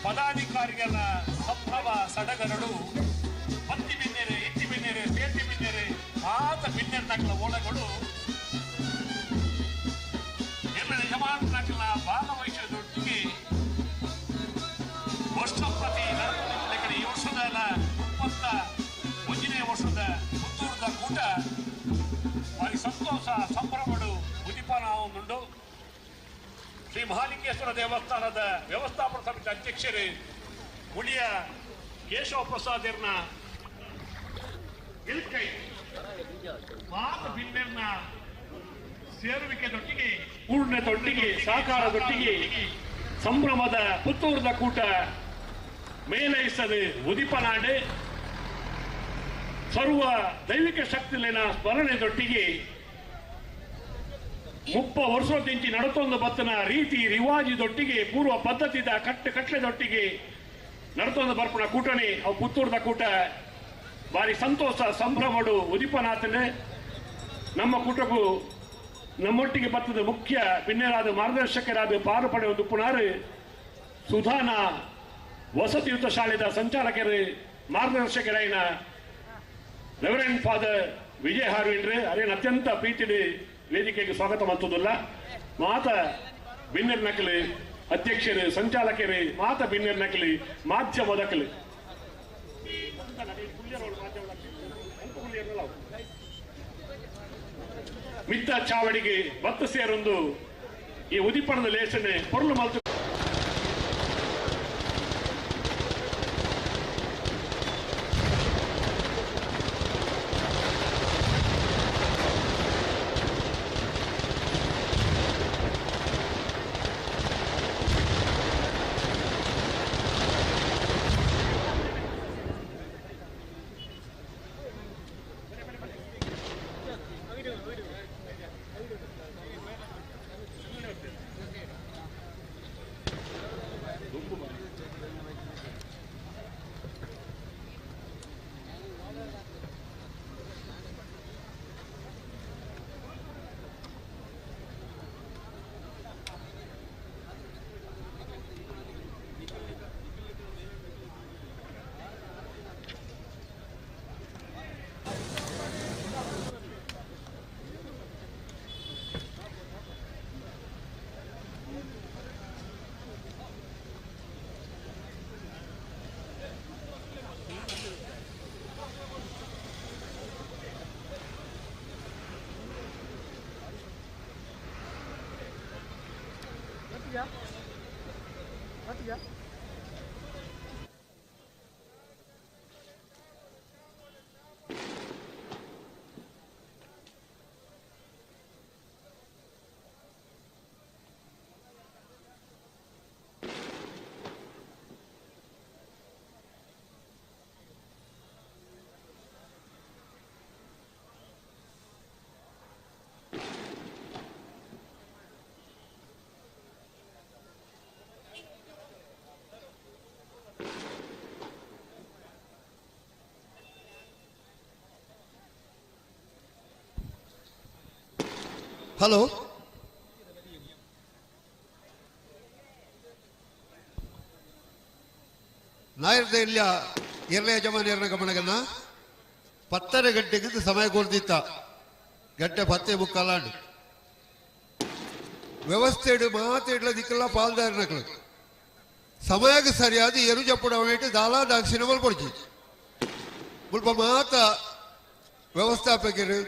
ಪದಾಧಿಕಾರಿಗಳ ಸಂಭವ ಸಡಗರಡು ಪತ್ತಿ ಬಿನ್ನೆರೆ ಎತ್ತಿ ಬಿನ್ನೆರೆ ಸೇತಿ ಬಿನ್ನೆರೆ ಆತ ಬಿನ್ನೆರ್ನಕಲ ಓಳಗಳು ಎಲ್ಲ ಯಜಮಾನನಕಲ ಭಾಗವಹಿಸೋದೊಟ್ಟಿಗೆ ವರ್ಷ ಪ್ರತಿ ಈ ವರ್ಷದ 31ನೇ ವರ್ಷದ ಪುತ್ತೂರದ ಕೂಟ ಭಾರಿ ಸಂತೋಷ ಸಂಭ್ರಮಡು ಉದಿಪಾನ ಉಂಡು. ಶ್ರೀ ಮಹಾಲಿಂಗೇಶ್ವರ ದೇವಸ್ಥಾನದ ವ್ಯವಸ್ಥಾಪನಾ ಸಮಿತಿ ಅಧ್ಯಕ್ಷರು ಮುಳಿಯ ಕೇಶವ ಪ್ರಸಾದರ್ನ ಇಲ್ಕೈ ಮಾತ ಬಿನ್ನೆರ್ನ ಸೇರುವಿಕೆದೊಟ್ಟಿಗೆ ಪೂರ್ಣದೊಟ್ಟಿಗೆ ಸಹಕಾರದೊಟ್ಟಿಗೆ ಸಂಭ್ರಮದ ಪುತ್ತೂರದ ಕೂಟ ಮೇಲೈಸದೆ ಉದಿಪನಾಡೆ ಸರ್ವ ದೈವಿಕ ಶಕ್ತಿಲಿನ ಸ್ಮರಣೆದೊಟ್ಟಿಗೆ 30 ವರ್ಷದಿಂಚಿ ನಡತೊಂದು ಬತ್ತನ ರೀತಿ ರಿವಾಜಿದೊಟ್ಟಿಗೆ ಪೂರ್ವ ಪದ್ಧತಿದ ಕಟ್ಟು ಕಟ್ಲೆದೊಟ್ಟಿಗೆ ನಡತೊಂದು ಬರ್ಪಣ ಕೂಟನೆ ಅವು ಪುತ್ತೂರದ ಕೂಟ ಭಾರಿ ಸಂತೋಷ ಸಂಭ್ರಮಡು ಉದಿಪನಾಥನೆ. ನಮ್ಮ ಕೂಟಕ್ಕೂ ನಮ್ಮೊಟ್ಟಿಗೆ ಬತ್ತದ ಮುಖ್ಯ ಬಿನ್ನೆರಾದ ಮಾರ್ಗದರ್ಶಕರಾದ ಪಾರು ಪಡೆಯುವ ಪುನಾರು ಸುಧಾನ ವಸತಿಯುತ ಶಾಲೆದ ಸಂಚಾಲಕರು ಮಾರ್ಗದರ್ಶಕರಾಯಿನ ರೆವರೆಂಡ್ ಫಾದರ್ ವಿಜಯ್ ಹಾರ್ವಿಂಡ್ರೆ ಅರೇನು ಅತ್ಯಂತ ಪ್ರೀತಿಡಿ ವೇದಿಕೆಗೆ ಸ್ವಾಗತ ಮಾಡ್ತದಲ್ಲ. ಮಾತ ಬಿನ್ನೆರ್ ನಕಲಿ ಅಧ್ಯಕ್ಷರು ಸಂಚಾಲಕರು ಮಾತ ಬಿನ್ನೆರ್ ನಕಲಿ ಮಾಧ್ಯಮದಕಲಿ ಮಿತ್ತ ಚಾವಡಿಗೆ ಬತ್ತ ಸೇರೊಂದು ಈ ಉದಿಪಣದ ಲೇಷನೆ ಪೊರ್ಲು ಮಲ್ತು ಹಲೋ ನಾಯರ್ದ ಇಲ್ಲ ಎರಡನೇ ಯಜಮಾನಿಯರನ ಗಮನಗನ್ನ 10:30 ಗಂಟೆಗಿಂತ ಸಮಯ ಕೊಡ್ದಿತ್ತ ಗಂಟೆ 10:45 ವ್ಯವಸ್ಥೆ ಮಾತು ದಿಕ್ಕೆಲ್ಲ ಪಾಲ್ದಾರನಗಳು ಸಮಯಕ್ಕೆ ಸರಿಯಾದ ಎರು ಜಪ್ಪುಡ ದಾಲಾ ದಾಕ್ಷಿಣ ಮಲ್ಪೊಡ್ಚಿ ಮುಲ್ಪ ಮಾತ ವ್ಯವಸ್ಥಾಪಕರು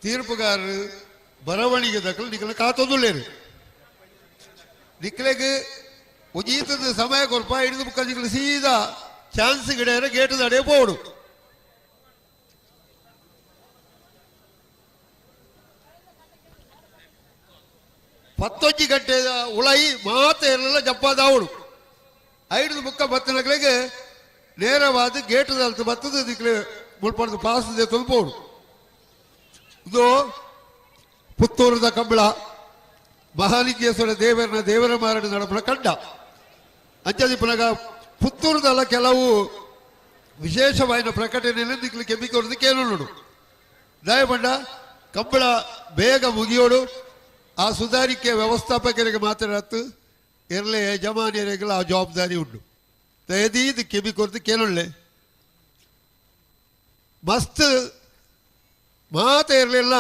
ತೀರ್ಪುಗಾರರು ಬರವಣಿಗೆ ದಕ್ಕಲು ನಿಕ್ಕಲ ಕಾತೊಂದುಳ್ಳೇರು ನಿಕ್ಕಲೆಗೆ ಉಜೀತದ ಸಮಯ ಕೊಲ್ಪ ಹಿಡಿದು ಮುಕ್ಕ ನಿಕ್ಕಲು ಸೀದಾ ಚಾನ್ಸ್ ಗಿಡ ಗೇಟ್ ದಡೆ ಪೋಡು ಪತ್ತೊಂಜಿ ಗಂಟೆ ಉಳೈ ಮಾತ ಎಲ್ಲ ಜಪ್ಪಾದಾವಳು ಐದು ಮುಕ್ಕ ಬತ್ತನಗಳಿಗೆ ನೇರವಾದ ಗೇಟ್ ದಲ್ತು ಬತ್ತದ ದಿಕ್ಲೆ ಮುಲ್ಪಡ್ದು ಪಾಸ್ ತೊಲ್ಪೋಡು. ಇದು ಪುತ್ತೂರದ ಕಂಬಳ ಮಹಾಲಿಂಗೇಶ್ವರ ದೇವರನ ದೇವರ ಮಾರಣ ನಡಪನ ಕಂಡ ಅಂಚದಿಪ್ಪನಾಗ ಪುತ್ತೂರದಲ್ಲ ಕೆಲವು ವಿಶೇಷವಾದ ಪ್ರಕಟಣೆಯಲ್ಲಿ ದಿಕ್ಲು ಕೆಮ್ಮಿಕೊಡೋದು ಕೇಳೋಡು ದಯಮಂಡ ಕಂಬಳ ಬೇಗ ಮುಗಿಯೋಡು. ಆ ಸುಧಾರಿಕೆ ವ್ಯವಸ್ಥಾಪಕರಿಗೆ ಮಾತ್ರ ಇರಲೇ ಯಜಮಾನಿಯರಿಗೆಲ್ಲ ಆ ಜವಾಬ್ದಾರಿ ಉಂಟು. ದಯದೀದು ಕೆಬಿ ಕೊರತು ಕೇಳೊಳ್ಳೆ ಮಸ್ತ್ ಮಾತ ಇರಲಿಲ್ಲ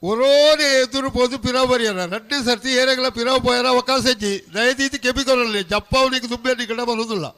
ಒರೋನೆ ಎದುರು ಪೋದು ಪಿರಾವ್ ಬರಿಯಾರ ರಡ್ಡನೇ ಸರ್ತಿ ಏರೆಗಳ ಪಿರಾವ್ ಪೋಯಾರ ಅವಕಾಶ ಹೆಜ್ಜಿ ದಯದೀತಿ ಕೆಬಿ ಕೊರಲ್ಲ ಜಪ್ಪಾವನಿಗೆ ದುಂಬೆ ನಿಕಡ ಬರೋದಿಲ್ಲ.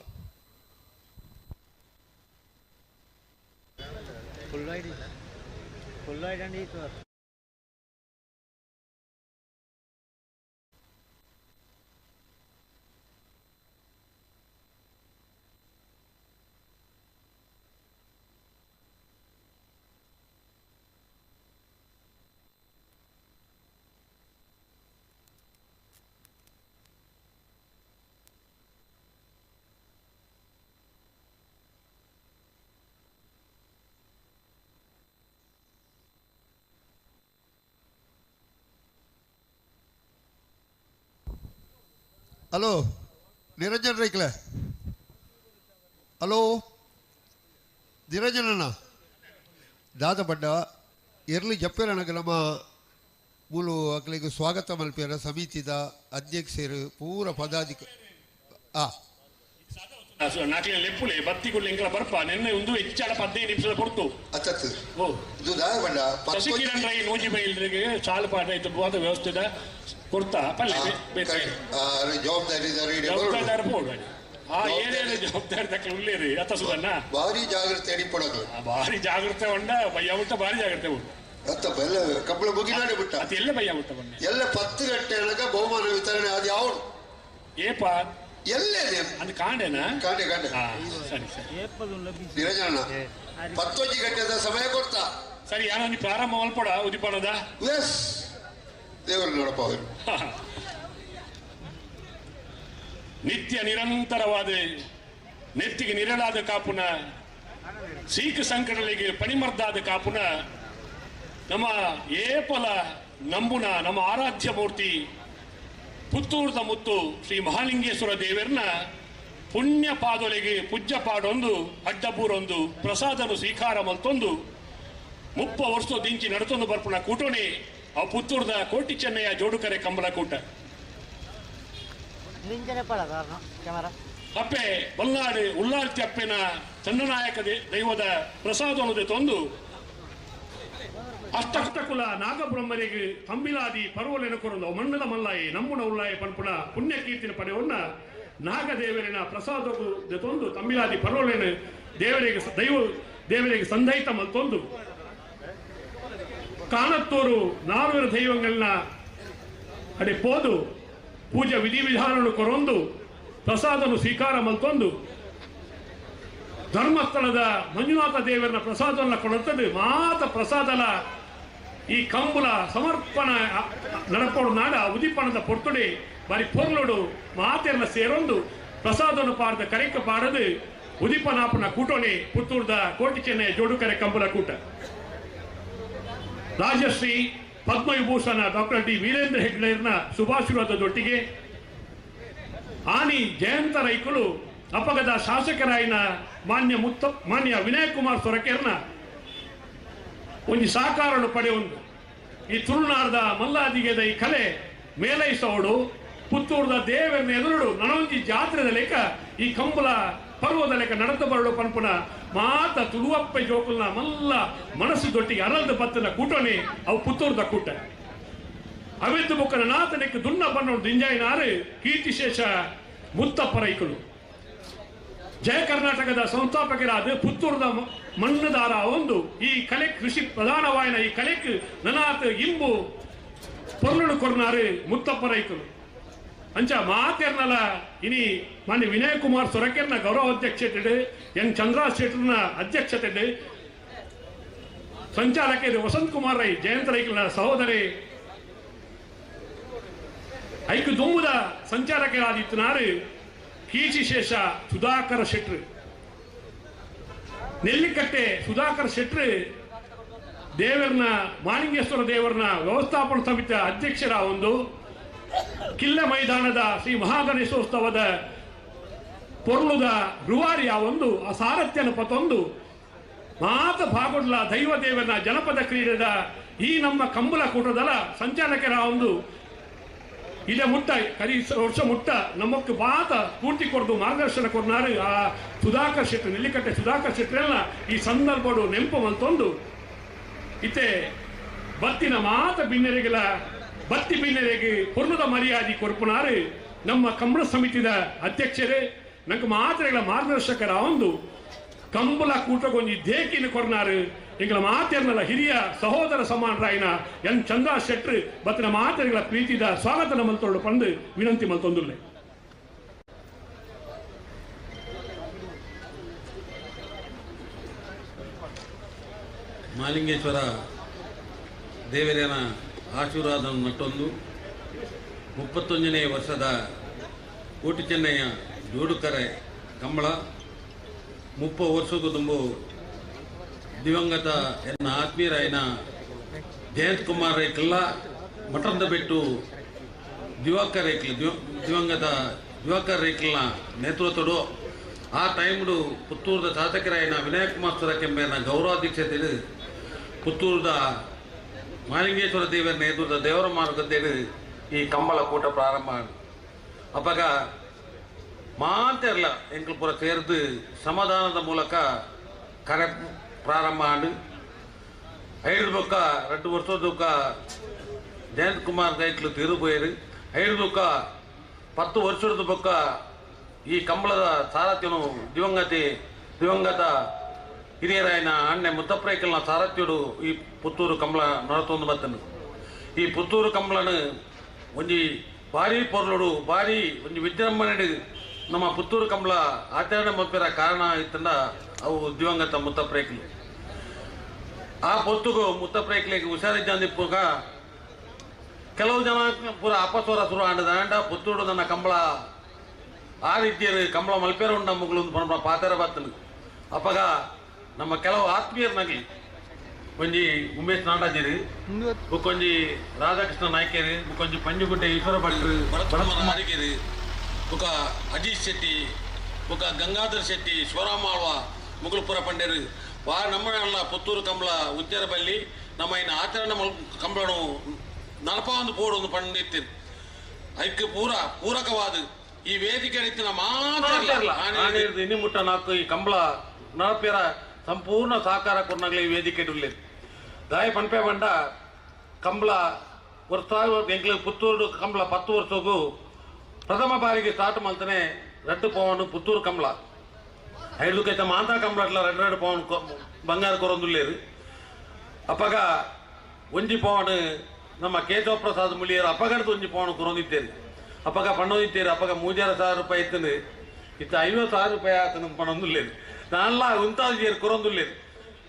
ಹಲೋ ನಿರಂಜನ್ ರೈಕ್ಲೆ, ಹಲೋ ನಿರಂಜನಣ್ಣ ದಾದ ಬಡ್ಡ ಎರ್ಲಿ ಜಪ್ಪೇರಣ್ಣಗೆ ನಮ್ಮ ಮೂಲು ಅಕ್ಲಿಗೆ ಸ್ವಾಗತ ಮಲ್ಪೇರ ಸಮಿತಿದ ಅಧ್ಯಕ್ಷರು ಪೂರ ಪದಾಧಿಕ ಲೆಪ್ಪುಲೆ ಬತ್ತಿಗುಳ್ಳೆ ಎಂಕಲ ಬರ್ಪ ನಿನ್ನೆ ಒಂದು ಹೆಚ್ಚಾಡ 15 ನಿಮಿಷದ ಕೊಡ್ತು ಶಶಿಕಿರಣ್ ರೈ ನೂಜಿ ಬೈಲ್ರಿಗೆ ಚಾಲು ಪಾಠ ಇತ್ತು ಬೋಧ ವ್ಯವಸ್ಥೆದ ಕೊಡ್ತಾ ಪಲ್ಲೆ ಜವಾಬ್ದಾರಿ ಬೋರ್ಡ್ ಆ ಏರಿಯಾದ ಜವಾಬ್ದಾರಿ ತಕ್ಕ ಉಳ್ಳೇರಿ ಅತ್ತ ಸುಧಣ್ಣ ಭಾರಿ ಜಾಗ್ರತೆ ಅಡಿಪಡೋದು ಭಾರಿ ಜಾಗ್ರತೆ ಉಂಡ ಬಯ್ಯ ಬಿಟ್ಟ ಭಾರಿ ಜಾಗ್ರತೆ ಉಂಟು ಅತ್ತ ಎಲ್ಲ ಕಬ್ಬಳ ಮುಗಿನಾಡಿ ಬಿಟ್ಟ ಅದು ಎಲ್ಲ ಬಯ್ಯ ಬಿಟ್ಟ ಬನ್ನಿ ಎಲ್ಲ 10 ಗಂಟೆ ಬಹುಮಾನ ವಿತರಣೆ ಅದು ಯಾವಡು ಏಪ ಎಲ್ಲೇ ಅದು ಕಾಂಡೆನಾ ಕಾಂಡೆ ಕಾಂಡೆ ಸರಿ ಸರಿ ನಿರಂಜನ 10 ಗಂಟೆದ ಸಮಯ ಕೊಡ್ತಾ ಸರಿ ಯಾರೋ ನೀ ಪ್ರಾರಂಭ ಮಲ್ಪಡ ಉದಿಪಣದ ಎಸ್ ದೇವರು ನೋಡಪ್ಪ ಅವರು ನಿತ್ಯ ನಿರಂತರವಾದ ನೆತ್ತಿಗೆ ನಿರಳಾದ ಕಾಪುನ ಸೀಖ ಸಂಕಟಗಳಿಗೆ ಪಣಿಮರ್ದಾದ ಕಾಪುನ ನಮ್ಮ ಏಪಲ ನಂಬುನ ನಮ್ಮ ಆರಾಧ್ಯ ಮೂರ್ತಿ ಪುತ್ತೂರದ ಮುತ್ತು ಶ್ರೀ ಮಹಾಲಿಂಗೇಶ್ವರ ದೇವರನ್ನ ಪುಣ್ಯ ಪಾದೊಲೆಗೆ ಪೂಜ್ಯ ಪಾಡೊಂದು ಅಡ್ಡಬೂರೊಂದು ಪ್ರಸಾದನು ಸ್ವೀಕಾರ ಮಲ್ತೊಂದು 30 ವರ್ಷ ದಿಂಚಿ ನಡತೊಂದು ಬರ್ಪುಣ ಕೂಟೋಣಿ ಆ ಪುತ್ತೂರದ ಕೋಟಿ ಚೆನ್ನಯ್ಯ ಜೋಡುಕರೆ ಕಂಬಳ ಕೂಟ ಅಪ್ಪೆ ಬಲ್ನಾಡು ಉಲ್ಲಾಳ್ತಿ ಅಪ್ಪೆನ ಚನ್ನನಾಯಕ ದೈವದ ಪ್ರಸಾದವನ್ನು ತಂದು ಅಷ್ಟಕುಲ ನಾಗಬ್ರಹ್ಮರಿಗೆ ತಂಬಿಲಾದಿ ಪರ್ವಲೆನ ಕೊರೊಂದು ಮಣ್ಣದ ಮಲ್ಲಾಯಿ ನಮ್ಮುಣ ಉಲ್ಲಾಯಿ ಪನ್ಪುಣ ಪುಣ್ಯಕೀರ್ತಿನ ಪಡೆಯೊನ್ನ ನಾಗದೇವರಿನ ಪ್ರಸಾದ ತಂದು ತಂಬಿಲಾದಿ ಪರ್ವಲೆನ ದೇವರಿಗೆ ದೈವ ದೇವರಿಗೆ ಸಂದಹಿತ ಮಲ್ತೊಂದು ಕಾಣತ್ತೋರು ನಾಲ್ವರು ದೈವಗಳನ್ನ ಅಡೆ ಪೋದು ಪೂಜಾ ವಿಧಿವಿಧಾನವನ್ನು ಕೊರೊಂದು ಪ್ರಸಾದನು ಸ್ವೀಕಾರ ಮಲ್ತೊಂದು ಧರ್ಮಸ್ಥಳದ ಮಂಜುನಾಥ ದೇವರನ್ನ ಪ್ರಸಾದವನ್ನು ಕೊಡುತ್ತದೆ ಮಾತ ಪ್ರಸಾದಲ ಈ ಕಂಬುಲ ಸಮರ್ಪಣ ನಡಪೋಡು ನಾಡ ಉದಿಪಣದ ಪೊರ್ತುಡಿ ಬಾರಿ ಪೊರ್ಲೋಡು ಮಾತೆರ್ನ ಸೇರೊಂದು ಪ್ರಸಾದವನ್ನು ಪಾಡದ ಕರೆಕ ಪಾಡದು ಉದಿಪನಾಪನ ಕೂಟೋಣಿ ಪುತ್ತೂರ್ದ ಕೋಟಿ ಚೆನ್ನೈ ಜೋಡುಕರೆ ಕಂಬುಲ ಕೂಟ. ರಾಜಶ್ರೀ ಪದ್ಮವಿಭೂಷಣ ಡಾಕ್ಟರ್ ಡಿ ವೀರೇಂದ್ರ ಹೆಗ್ಡೆರ್ನ ಶುಭಾಶೀರ್ವಾದದೊಟ್ಟಿಗೆ ಆನಿ ಜಯಂತ ರೈಕುಲು ಅಪಗದ ಶಾಸಕರಾಯಿನ ಮಾನ್ಯ ವಿನಯ್ ಕುಮಾರ್ ಸೊರಕೆರ್ನ ಒಂದು ಸಹಕಾರವನ್ನು ಪಡೆಯೊಂದು ಈ ತುಳುನಾಡ್ದ ಮಲ್ಲಾದಿಗೆದ ಈ ಕಲೆ ಮೇಲೈಸೋಡು ಪುತ್ತೂರ್ದ ದೇವರನ್ನ ಎದುರುಡು ನನೊಂಜಿ ಜಾತ್ರೆದ ಲೆಕ್ಕ ಈ ಕಂಬುಲ ಪರ್ವದ ಲೆಕ್ಕ ನಡತ ಬರಡು ಪನ್ಪುನ ಮಾತ ತುಳುವಪ್ಪೆ ಜೋಕುಲ್ನ ಮಲ್ಲ ಮನಸ್ಸು ದೊಟ್ಟಿಗೆ ಅರಲ್ದ ಬತ್ತನ ಕೂಟನೆ ಅವು ಪುತ್ತೂರ್ದ ಕೂಟ. ಅವೆದ್ದು ಬೊಕ್ಕನ ನಾತನೆಕ್ ದುನ್ನ ಬನ್ನೋಡು ದಿಂಜಾಯಿನಾರು ಕೀರ್ತಿಶೇಷ ಮುತ್ತಪ್ಪ ರೈಕುಲು. ಜಯ ಕರ್ನಾಟಕದ ಸಂಸ್ಥಾಪಕರಾದ ಪುತ್ತೂರ್ದ ಮಣ್ಣುದಾರ ಒಂದು ಈ ಕಲೆ ಕೃಷಿ ಪ್ರಧಾನವಾಯಿನ ಈ ಕಲೆಕ್ ನನಾತ್ ಇಂಬು ಪೊರ್ಲುಡು ಕೊರ್ನಾರು ಮುತ್ತಪ್ಪ ರೈಕುಲು. ಅಂಚ ಮಾತೆರ್ನಲ ಇನಿ ಮಾನ್ಯ ವಿನಯ್ ಕುಮಾರ್ ಸೊರಕೆರ್ನ ಗೌರವ ಅಧ್ಯಕ್ಷತೆ, ಎನ್ ಚಂದ್ರ ಶೆಟ್ಟರ್ನ ಅಧ್ಯಕ್ಷತೆ, ಸಂಚಾಲಕರು ವಸಂತ್ ಕುಮಾರ್ ರೈ ಜಯಂತ ರೈಕಲ್ನ ಸಹೋದರಿ, ಐಕು ದುಂಬುದ ಸಂಚಾಲಕರಾದಿತ್ತನಾರು ಕೀರ್ತಿಶೇಷ ಸುಧಾಕರ ಶೆಟ್ರು. ನೆಲ್ಲಿಕಟ್ಟೆ ಸುಧಾಕರ ಶೆಟ್ರು ದೇವರನ್ನ ಮಾಲಿಂಗೇಶ್ವರ ದೇವರನ್ನ ವ್ಯವಸ್ಥಾಪನಾ ಸಮಿತಿಯ ಅಧ್ಯಕ್ಷರ ಒಂದು ಕಿಲ್ಲ ಮೈದಾನದ ಶ್ರೀ ಮಹಾಗಣೇಶೋತ್ಸವದ ಪೊರ್ಲುದ ರುವಾರಿಯ ಒಂದು ಆ ಸಾರಥ್ಯನ ಪತೊಂದು ಮಾತ ಭಾಗೊಡ್ಲ ದೈವ ದೇವನ ಜನಪದ ಕ್ರೀಡೆದ ಈ ನಮ್ಮ ಕಂಬುಲ ಕೂಟದಲ ಸಂಚಾಲಕರ ಒಂದು ಇಲ್ಲೇ ಮುಟ್ಟ ಕರಿ ವರ್ಷ ಮುಟ್ಟ ನಮ್ಮಕ್ಕೆ ಬಾತ ಪೂರ್ತಿ ಕೊಡ್ದು ಮಾರ್ಗದರ್ಶನ ಕೊಡ್ನಾರು ಆ ಸುಧಾಕರ್ ಶೆಟ್ರು, ನೆಲ್ಲಿಕಟ್ಟೆ ಸುಧಾಕರ್ ಶೆಟ್ಟರೆಲ್ಲ ಈ ಸಂದರ್ಭಡು ನೆನಪು ಮಂತೊಂದು ಇತ್ತೆ ಬತ್ತಿನ ಮಾತ ಬಿನ್ನೆರಿಗೆಲ್ಲ ಬತ್ತಿ ಬಿನ್ನೆರಿಗೆ ಪೊರ್ಲುದ ಮರ್ಯಾದೆ ಕೊರ್ಪುನಾರು ನಮ್ಮ ಕಂಬಳ ಸಮಿತಿದ ಅಧ್ಯಕ್ಷರೇ, ನಂಗೆ ಮಾತ್ರೆಗಳ ಮಾರ್ಗದರ್ಶಕರ ಒಂದು ಕಂಬಳ ಕೂಟಗೊಂಜಿ ದೇಕಿನ ಕೊರ್ನಾರು ಎಂಗಳ ಮಾತೆರ್ನಲ್ಲ ಹಿರಿಯ ಸಹೋದರ ಸಮಾನರಾಯಿನ ಎನ್ ಚಂದ್ರ ಶೆಟ್ರು ಬತ್ತಿನ ಮಾತೆಗಳ ಪ್ರೀತಿದ ಸ್ವಾಗತ ಮಲ್ತೊಂಡು ಪಂದು ವಿನಂತಿ ಮಲ್ತೊಂದುಲ್ಲೆ. ಮಾಲಿಂಗೇಶ್ವರ ದೇವರೇನ ಆಶೀರ್ವಾದ ನಟ್ಟೊಂದು 31ನೇ ವರ್ಷದ ಕೋಟಿ ಚೆನ್ನಯ್ಯ ಜೋಡುಕರೆ ಕಂಬಳ 30 ವರ್ಷಕ್ಕೂ ತುಂಬು ದಿವಂಗತ ಎನ್ನ ಆತ್ಮೀಯರಾಯನ ಜಯಂತ್ ಕುಮಾರ್ ರೈಕಲ್ಲ ಮಠದ ಬೆಟ್ಟು ದಿವಾಕರ್ ರೈಕ್ಲ ದಿವಂಗತ ದಿವಾಕರ್ ರೈಕಲ್ನ ನೇತೃತ್ವಡು ಆ ಟೈಮ್ಡು ಪುತ್ತೂರದ ಶಾಸಕರಾಯನ ವಿನಾಯಕ್ ಕುಮಾರ್ ಸೊರಕೆಂಬೆನ ಗೌರವಾಧ್ಯಕ್ಷತೆ ಪುತ್ತೂರದ ಮಾಲಿಂಗೇಶ್ವರ ದೇವರ ನೇತೃತ್ವದ ದೇವರ ಮಾರ್ಗದ್ದೇಳಿ ಈ ಕಂಬಳ ಕೂಟ ಪ್ರಾರಂಭ. ಅಪ್ಪಾಗ ಮಾತೆರ್ಲ ಎಂಕಲ್ಪುರ ಸೇರಿದು ಸಮಾಧಾನದ ಮೂಲಕ ಕರೆ ಪ್ರಾರಂಭ ಆಂಡು. 5 ಬೊಕ್ಕ 2 ವರ್ಷದೊಕ್ಕ ಜಯಂತ್ ಕುಮಾರ್ ರೈಕ್ಲು ತಿರುಪೋಯರು. 5 ಬೊಕ್ಕ 10 ವರ್ಷದ ಬೊಕ್ಕ ಈ ಕಂಬಳದ ಸಾರಥ್ಯನು ದಿವಂಗತ ಹಿರಿಯರಾಯನ ಅಣ್ಣೆ ಮುತ್ತಪ್ರೈಕಲ್ನ ಸಾರಥ್ಯುಡು ಈ ಪುತ್ತೂರು ಕಂಬಳ ನಡತೊಂದು ಬತ್ತನು. ಈ ಪುತ್ತೂರು ಕಂಬಳನು ಒಂಜಿ ಭಾರಿ ಪೊರ್ಲುಡು ಭಾರಿ ಒಂಜಿ ವಿಜೃಂಭಣೆ ನಮ್ಮ ಪುತ್ತೂರು ಕಂಬಳ ಆಚರಣೆ ಮಲ್ಪಿರ ಕಾರಣ ಇತ್ತಂದ ಅವು ದಿವಂಗತ ಮುತ್ತಪ್ರೈಕಲು. ಆ ಪೊತ್ತುಗು ಮುತ್ತಪ್ರೈಕಲಿಗೆ ಹುಷಾರಿದ್ದಂದಿಪ್ಪುಗ ಕೆಲವು ಜನ ಪೂರ ಅಪಸ್ವರ ಶುರು ಆಂಡದ ಆಂಡ ಪುತ್ತೂರು ನನ್ನ ಕಂಬಳ ಆ ರೀತಿಯ ಕಂಬಳ ಮಲ್ಪೇರ ಉಂಡ ಮುಗುಲು ಪನ್ಪುನ ಪಾತೆರ ಬತ್ತನು. ಅಪ್ಪಗ ನಮ್ಮ ಕೆಲವು ಆತ್ಮೀಯರ್ನಗಲಿ ಒಂಜಿ ಉಮೇಶ್ ನಾಡಾಜಿರು, ಬುಕ್ಕೊಂಜಿ ರಾಧಾಕೃಷ್ಣ ನಾಯ್ಕರು, ಬುಕ್ಕೊಂಜಿ ಪಂಜುಗುಡ್ಡೆ ಈಶ್ವರ ಭಟ್ರು, ಭರತ್ ಬುಕ್ಕ ಅಜೀಶ್ ಶೆಟ್ಟಿ, ಬುಕ್ಕ ಗಂಗಾಧರ್ ಶೆಟ್ಟಿ, ಶಿವರಾಮ ಆಳ್ವ ಮುಗುಲ್ಪುರ ಪಂಡೇರು ವಾ ನಮ್ಮ ಪುತ್ತೂರು ಕಂಬಳ ಉಜ್ಜರಬಲ್ಲಿ ನಮ್ಮ ಇನ್ನು ಆಚರಣೆ ಕಂಬಳನು ನಡಪ ಒಂದು ಪೋಡು ಒಂದು ಪಂಡಿತ್ತಿರು. ಅದಕ್ಕೆ ಪೂರಕವಾದ ಈ ವೇದಿಕೆ ಮಾತ್ರ ಇನ್ನಿ ಮುಟ್ಟ ನಾಲ್ಕು ಈ ಕಂಬಳ ನಡಪೇರ ಸಂಪೂರ್ಣ ಸಹಕಾರ ಕೊರ್ನಾಗಲಿ ಈ ವೇದಿಕೆ ಉಳ್ಳೇದು. ದಾಯ ಪನ್ಪೆ ಬಂಡ ಕಂಬಳ ವರ್ಷ ಎಂಕ್ಲು ಪುತ್ತೂರು ಕಂಬಳ 10 ವರ್ಷಕ್ಕೂ ಪ್ರಥಮ ಬಾರಿಗೆ ಸ್ಟಾರ್ಟ್ ಮಾಡ್ತಾನೆ 2 ಪವನ್ ಪುತ್ತೂರು ಕಂಬಳ ಐದುಕೈತ ಮಾಂತ ಕಂಬಳ ಅಟ್ಲ 2 2 ಪವನ್ ಬಂಗಾರ ಕೊರೊಂದುಲ್ಲೇರು. ಅಪ್ಪಗ ಒಂಜಿ ಪವನ್ ನಮ್ಮ ಕೇಶವ ಪ್ರಸಾದ್ ಮುಳಿಯರು ಅಪ್ಪಗಡ್ದು ಒಂಜಿ ಪವನ್ ಕೊರೊಂದಿದ್ದೇರು. ಅಪ್ಪಗ ಪಣ್ಣೊಂದಿದ್ದೇರು. ಅಪ್ಪಗ 3,000 ರೂಪಾಯಿ ಇತ್ತು, ಇತ್ತ 50,000 ರೂಪಾಯಿ ಆತನ ಪಣೊಂದುಲ್ಲೇರು. ನಾನ್ಲ ಉಂತಾದ ಕೊರೊಂದುಲ್ಲೇರು.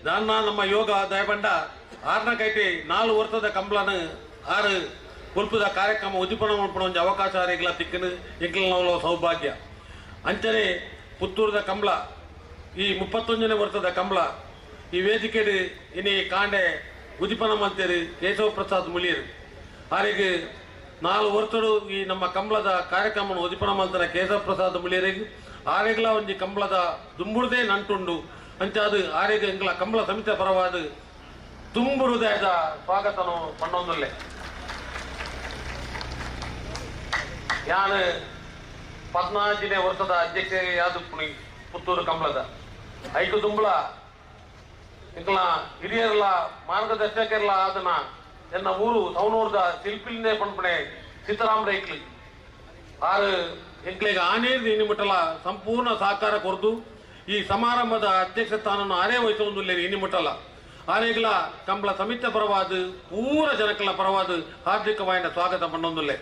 ದಾನ್ನ ನಮ್ಮ ಯೋಗ ದಯಬಂಡ ಆರ್ನಕೈಟಿ 4 ವರ್ಷದ ಕಂಬಳನ 6 ಕೊಲ್ಪದ ಕಾರ್ಯಕ್ರಮ ಉದ್ದೀಪನ ಮಲ್ಪುನ ಒಂಜಿ ಅವಕಾಶ ಆರೆಗ್ಲ ತಿಕ್ಕನು ಎಂಕ್ಲೆನ ಸೌಭಾಗ್ಯ. ಅಂಚನೆ ಪುತ್ತೂರದ ಕಂಬಳ ಈ 31ನೇ ವರ್ಷದ ಕಂಬಳ ಈ ವೇದಿಕೆಡು ಇನಿ ಕಾಂಡೆ ಉದ್ದೀಪನ ಮಲ್ತೇರು ಕೇಶವ ಪ್ರಸಾದ್ ಮುಳಿಯರು. ಆರೆಗ್ 4 ವರ್ಷಡು ಈ ನಮ್ಮ ಕಂಬಳದ ಕಾರ್ಯಕ್ರಮ ಉದ್ದೀಪನ ಮಲ್ತನ ಕೇಶವ ಪ್ರಸಾದ್ ಮುಳಿಯರಿಗೆ ಆರೆಗ್ಲ ಒಂಜಿ ಕಂಬಳದ ದುಂಬುಡ್ದೇ ನಂಟುಂಡು. ಅಂಚಾದು ಆರೆಗ್ ಎಂಕ್ಲ ಕಂಬಳ ಸಮಿತಿ ಪರವಾದ ತುಂಬು ಹೃದಯದ ಸ್ವಾಗತನು ಪಣ್ಣೊಂದುಲ್ಲೆ. ಯಾನು 14ನೇ ವರ್ಷದ ಅಧ್ಯಕ್ಷೆಯಾದ ಪುತ್ತೂರು ಕಂಬಳದ ಐಕು ತುಂಬಳ ಇಂಕಲ ಹಿರಿಯರ್ಲ ಮಾರ್ಗದರ್ಶಕರ್ಲ ಆದನ ಎನ್ನ ಊರು ಸೌನೂರ್ದ ಶಿಲ್ಪಿಲಿಂದೇ ಪಣ್ಪಣೆ ಸೀತಾರಾಮ್ ರೈಕ್ಲಿ ಆರು ಎಂಕ್ಲೆಗ್ ಆನೇರ್ದು ಇನ್ನಿಮುಟ್ಟಲ ಸಂಪೂರ್ಣ ಸಹಕಾರ ಕೊರ್ದು ಈ ಸಮಾರಂಭದ ಅಧ್ಯಕ್ಷ ಸ್ಥಾನವನ್ನು ಆರೇ ವಹಿಸುವುದಿಲ್ಲ ಇನ್ನಿಮುಟ್ಟಲ ಆರೇಗ್ಲ ಕಂಬಳ ಸಮಿತಿ ಪರವಾದ ಪೂರ ಜನಕಲ ಪರವಾದ ಹಾರ್ದಿಕವಾದ ಸ್ವಾಗತ ಪಣ್ಣೊಂದುಲ್ಲೆ.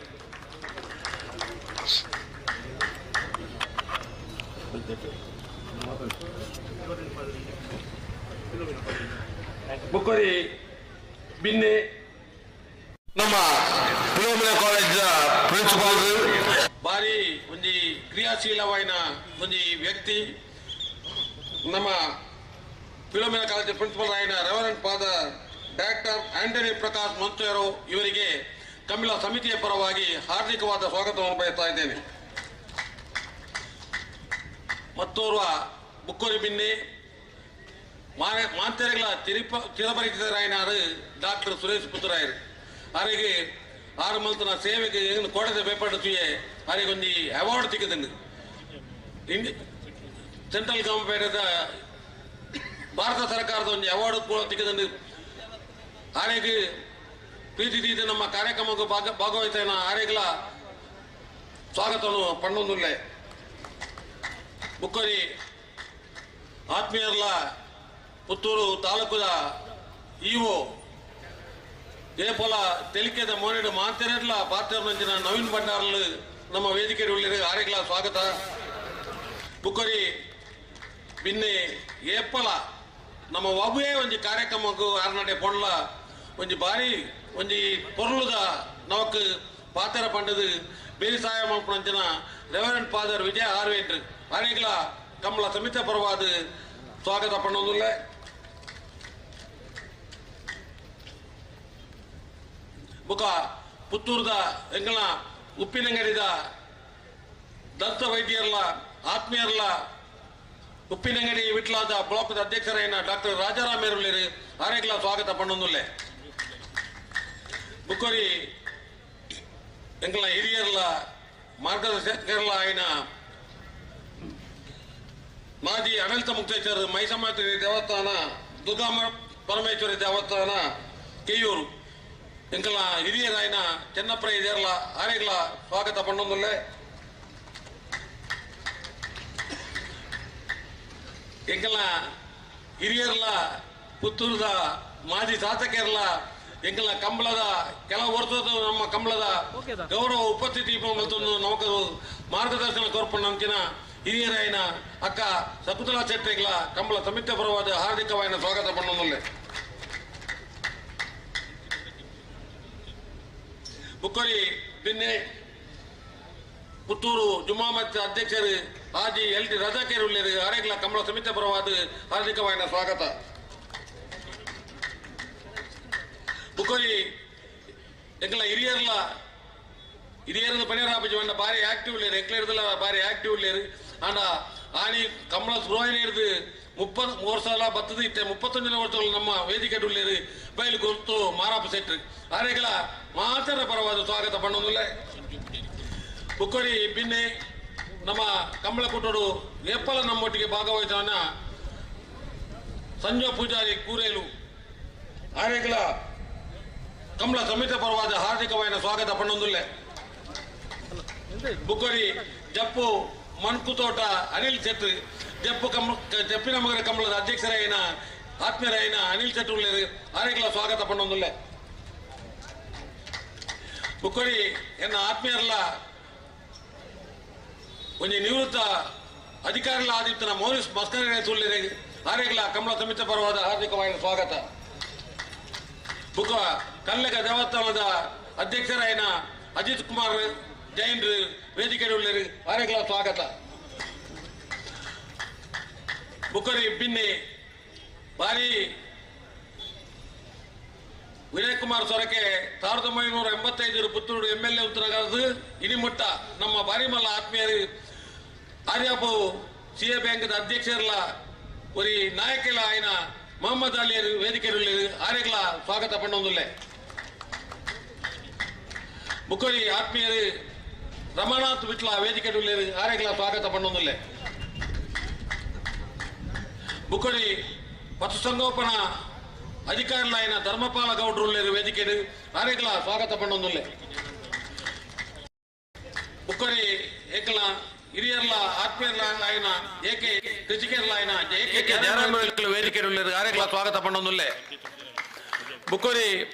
ಬುಕ್ಕೋರಿ ಬಿನ್ನೆ ನಮ್ಮ ಫಿಲೋಮಿನಾ ಕಾಲೇಜ್ ಪ್ರಿನ್ಸಿಪಾಲ್ ಭಾರಿ ಒಂಜಿ ಕ್ರಿಯಾಶೀಲವಾಯಿನ ಒಂಜಿ ವ್ಯಕ್ತಿ ನಮ್ಮ ಫಿಲೋಮಿನಾ ಕಾಲೇಜ್ ಪ್ರಿನ್ಸಿಪಾಲ್ ಆಯಿನ reverend father doctor Antony Prakash Monteiro ಇವರಿಗೆ ಕಮಿಲ ಸಮಿತಿಯ ಪರವಾಗಿ ಹಾರ್ದಿಕವಾದ ಸ್ವಾಗತವನ್ನು ಬಯಸ್ತಾ ಇದ್ದೇನೆ. ಮತ್ತೋರ್ವ ಬುಕ್ಕೋರಿ ಬಿನ್ನೆ ಮಾಂತೆರೆಗಳ ಚಿರಪರಿಚಿತರಾಯಿನಾರು ಡಾಕ್ಟರ್ ಸುರೇಶ್ ಪುತ್ತರಾಯರು ಆರಿಗೆ 6 ಮಂತ್ನ ಸೇವೆಗೆ ಕೋಡದ ಬೇಪಡುತ್ತಿಯೇ ಆರಿಗೆ ಒಂದು ಅವಾರ್ಡ್ ಸಿಕ್ಕಿದಂಗೆ ಸೆಂಟ್ರಲ್ ಗವರ್ಮೆಂಟ್ ಭಾರತ ಸರ್ಕಾರದ ಒಂದು ಅವಾರ್ಡ್ ಕೂಡ ಸಿಕ್ಕಿದಂಗೆ ಆರಿಗೆ ಪ್ರೀತಿ ತೀತಿ ನಮ್ಮ ಕಾರ್ಯಕ್ರಮಕ್ಕೆ ಭಾಗವಹಿಸಿದ ಆರೇಗಳ ಸ್ವಾಗತವನ್ನು ಪಣ್ಣೊಂದುಲ್ಲೆ. ಬುಕ್ಕೋರಿ ಆತ್ಮೀಯರ್ಲ ಪುತ್ತೂರು ತಾಲೂಕುದ ಇಒ ಏಪೋಲ ತೆಲಿಕೆದ ಮೋನೆಡು ಮಾತೆರೆಡ್ಲ ಪಾತ್ರನಂಚಿನ ನವೀನ್ ಭಂಡಾರ್ಲು ನಮ್ಮ ವೇದಿಕೆ ಆರೇಗಳ ಸ್ವಾಗತ. ಬುಕ್ಕೋರಿ ಬಿನ್ನೆ ಏಪಲ ನಮ್ಮ ಒಬ್ಬೇ ಒಂಜಿ ಕಾರ್ಯಕ್ರಮಕ್ಕೂ ಆರ್ನಾಟೆ ಪೊಂಡ್ಲ ಒಂಜಿ ಬಾರಿ ಒಂಜಿ ಪೊರ್ಲುದ ನಮಕ್ ಪಾತ್ರ ಪಂಡದು ಬೇಸಾಯ ಮಲ್ಪುನಂಚಿನ ರೆವರೆಂಡ್ ಫಾದರ್ ವಿಜಯ ಆರ್ವೇಂಡ್ರು ಆರೇಗಳ ಕಮಲ ಸಮಿತಿ ಪರವಾದ ಸ್ವಾಗತ ಪಣ್ಣೊಂದುಲ್ಲೆ. ಬುಕ ಪುತ್ತೂರ್ದ ಎಂಗಳ ಉಪ್ಪಿನಂಗಡಿದ ದಂತ ವೈದ್ಯರ್ಲ ಆತ್ಮೀಯರ್ಲ ಉಪ್ಪಿನಂಗಡಿ ವಿಟ್ಲಾದ ಬ್ಲಾಕ್ದ ಅಧ್ಯಕ್ಷರಾಯಿನ ಡಾಕ್ಟರ್ ರಾಜಾರಾಮೇರುಲ್ಲೇರು ಆರೇಗಳ ಸ್ವಾಗತ ಪಣ್ಣೊಂದುಲ್ಲೆ. ಬುಕ್ಕೋರಿ ಎಂಗಳ ಹಿರಿಯರ್ಲ ಮಾರ್ಗದರ್ಶಕರ್ಲ ಆಯ್ನ ಮಾಜಿ ಆಡಳಿತ ಮುಕ್ತೇಶ್ವರ ಮೈಸಮಾತ್ರಿ ದೇವಸ್ಥಾನ ದುರ್ಗಾಮ ಪರಮೇಶ್ವರಿ ದೇವಸ್ಥಾನ ಕೆಯ್ಯೂರು ಎಂಕಲ ಹಿರಿಯರಾಯನ ಚೆನ್ನಪ್ಪ ಹಿರಿಯರ್ಲ ಆರೇಗಳ ಸ್ವಾಗತ ಪಣ್ಣೊಂದುಲ್ಲೆ. ಎಂಕಲ ಹಿರಿಯರ್ಲ ಪುತ್ತೂರದ ಮಾಜಿ ಶಾಸಕರ್ಲ ಎಂಕಲ ಕಂಬಳದ ಕೆಲವು ವರ್ಷದ ನಮ್ಮ ಕಂಬಳದ ಗೌರವ ಉಪಸ್ಥಿತಿ ಮತ್ತು ನಮಕ ಮಾರ್ಗದರ್ಶನ ಕೋರ್ಪಣ್ಣಂಚಿನ ಹಿರಿಯರಾಯನ ಅಕ್ಕ ಶಕುಂತಲಾ ಶೆಟ್ಟಿಗಳ ಕಂಬಳ ಸಮಿತಿ ಪರವಾದ ಹಾರ್ದಿಕವಾದ ಸ್ವಾಗತ ಪಣ್ಣೊಂದುಲ್ಲೆ. ಬುಕ್ಕೋರಿ ಬಿನ್ನೆ ಪುತ್ತೂರು ಜುಮ್ಮಾ ಮಸ್ಜಿದ್ ಅಧ್ಯಕ್ಷರು ಹಾಜಿ ಎಲ್ ಟಿ ರಜಾಕೇರುಳ್ಳೇರು ಆರೇಗಳ ಕಂಬಳ ಸಮಿತಿ ಪರವಾದ ಹಾರ್ದಿಕವಾದ ಸ್ವಾಗತ. ಬುಕ್ಕೋರಿ ಎಂಕಲ ಹಿರಿಯರ್ಲ ಹಿರಿಯರದ ಪಣಿಯರಾಪಜಿ వంట ಭಾರಿ ಆಕ್ಟಿವ್ ಲೇರು ಎಂಕ್ಲೇರ್ದಲ್ಲ ಭಾರಿ ಆಕ್ಟಿವ್ ಲೇರು ಆಂಡ ಆನಿ ಕಮಲ ಸುರೋಹಿನಿರ್ದು 30 ವರ್ಷ ಬತ್ತದ ಇತ್ತೆ 31 ವರ್ಷಗಳು ನಮ್ಮ ವೇದಿಕೆ ಉಳ್ಳೇರು ಬಯಲು ಗೊತ್ತು ಮಾರಾಪ ಸೆಟ್ರು ಆರೇಗಳ ಮಾತ್ರ ಪರವಾದ ಸ್ವಾಗತ ಪಣ್ಣೊಂದುಲ್ಲೆ. ಬುಕ್ಕೋರಿ ಬಿನ್ನೆ ನಮ್ಮ ಕಂಬಳ ಕುಟೋಡು ಏಪಲ ನಮ್ಮೊಟ್ಟಿಗೆ ಭಾಗವಹಿಸೋಣ ಸಂಜೆ ಪೂಜಾರಿ ಕೂರೇಲು ಆರೇಗಳ ಕಮಲ ಸಮಿತಿ ಪರವಾದ ಹಾರ್ದಿಕವಾದ ಸ್ವಾಗತ ಪಣ್ಣೊಂದುಲ್ಲೆ. ಬುಕ್ಕೋರಿ ಜಪ್ಪು ಮನ್ಕುತೋಟ ಅನಿಲ್ ಶೆಟ್ರು ಜಪ್ಪು ಕಮ ಜಪ್ಪಿನ ಮಗರ ಕಮಲದ ಅಧ್ಯಕ್ಷರಾಯಿನ ಆತ್ಮೀಯರಾಯಿನ ಅನಿಲ್ ಶೆಟ್ರು ಆರೇಗಳ ಸ್ವಾಗತ ಪಣ್ಣೊಂದುಲ್ಲೆ. ಬುಕ್ಕೋರಿ ಎನ್ನ ಆತ್ಮೀಯರ್ಲ ಒಂಜಿ ನಿವೃತ್ತ ಅಧಿಕಾರಿಗಳ ಆದಿತ್ಯನ ಮೌರೀಸ್ ಮಸ್ಕರೇನೆ ಸುಳ್ಳಿರೆ ಆರೇಗಳ ಕಮಲ ಸಮಿತಿ ಪರವಾದ ಹಾರ್ದಿಕವಾದ ಸ್ವಾಗತ. ಬುಕ್ಕ ಕಲ್ಲಗ ದೇವಸ್ಥಾನದ ಅಧ್ಯಕ್ಷರಾಯಿನ ಅಜಿತ್ ಕುಮಾರ್ ಜೈನ್ರು ವೇದಿಕೆ ಉಳ್ಳೇರು ಆರೇಗಳ ಸ್ವಾಗತ. ಬುಕ್ಕರಿ ಬಿನ್ನಿ ಭಾರಿ ವಿನಯ್ ಕುಮಾರ್ ಸೊರಕೆ 1985 ಪುತ್ತೂರು ಎಂ ಎಲ್ ಎ ಉತ್ತರಗಾರದು ಇನಿಮುಟ್ಟ ನಮ್ಮ ಬಾರಿಮಲ್ಲ ಆತ್ಮೀಯರು ಆರ್ಯಾಪು ಸಿ ಎ ಬ್ಯಾಂಕ್ದ ಅಧ್ಯಕ್ಷರ್ಲ ಒರಿ ನಾಯಕಿಲ ಆಯ್ನ ಮೊಹಮ್ಮದ್ ಅಲಿಯರು ವೇದಿಕೆರುಳ್ಳೇರು ಆರೆಗ್ಲ ಸ್ವಾಗತ ಪಣ್ಣೊಂದುಲ್ಲೆ. ಬುಕ್ಕೊರಿ ಆತ್ಮೀಯರು ರಮಣಾಥ್ ವಿಟ್ಲ ವೇದಿಕೆರುಳ್ಳೇರು ಆರೆಗ್ಲ ಸ್ವಾಗತ ಪಣ್ಣೊಂದುಲ್ಲೆ. ಬುಕ್ಕೊರಿ ಪಶುಸಂಗೋಪನಾ ಅಧಿಕಾರಿಲಾಯಿನ ಧರ್ಮಪಾಲ ಗೌಡ್ರುಳ್ಳೇರು ವೇದಿಕೆಡು ಆರೆಗ್ಲ ಸ್ವಾಗತ ಪಣ್ಣೊಂದುಲ್ಲೆ. ಬುಕ್ಕೊರಿ ಏಕಲ ಹಿರಿಯರ್ಲ ಆತ್ಮೀಯರ್ಲ ಆಯ್ನ ಏಕೆ ಕೃಷಿಕರ್ಲ ಆಯ್ನ ಏಕೆ ಜಯರಾಮ ವೇದಿಕೆರುಳ್ಳೇರು ಆರೆಗ್ಲ ಸ್ವಾಗತ ಪಣ್ಣೊಂದುಲ್ಲೆ. ಬುಕ್ಕೊರಿ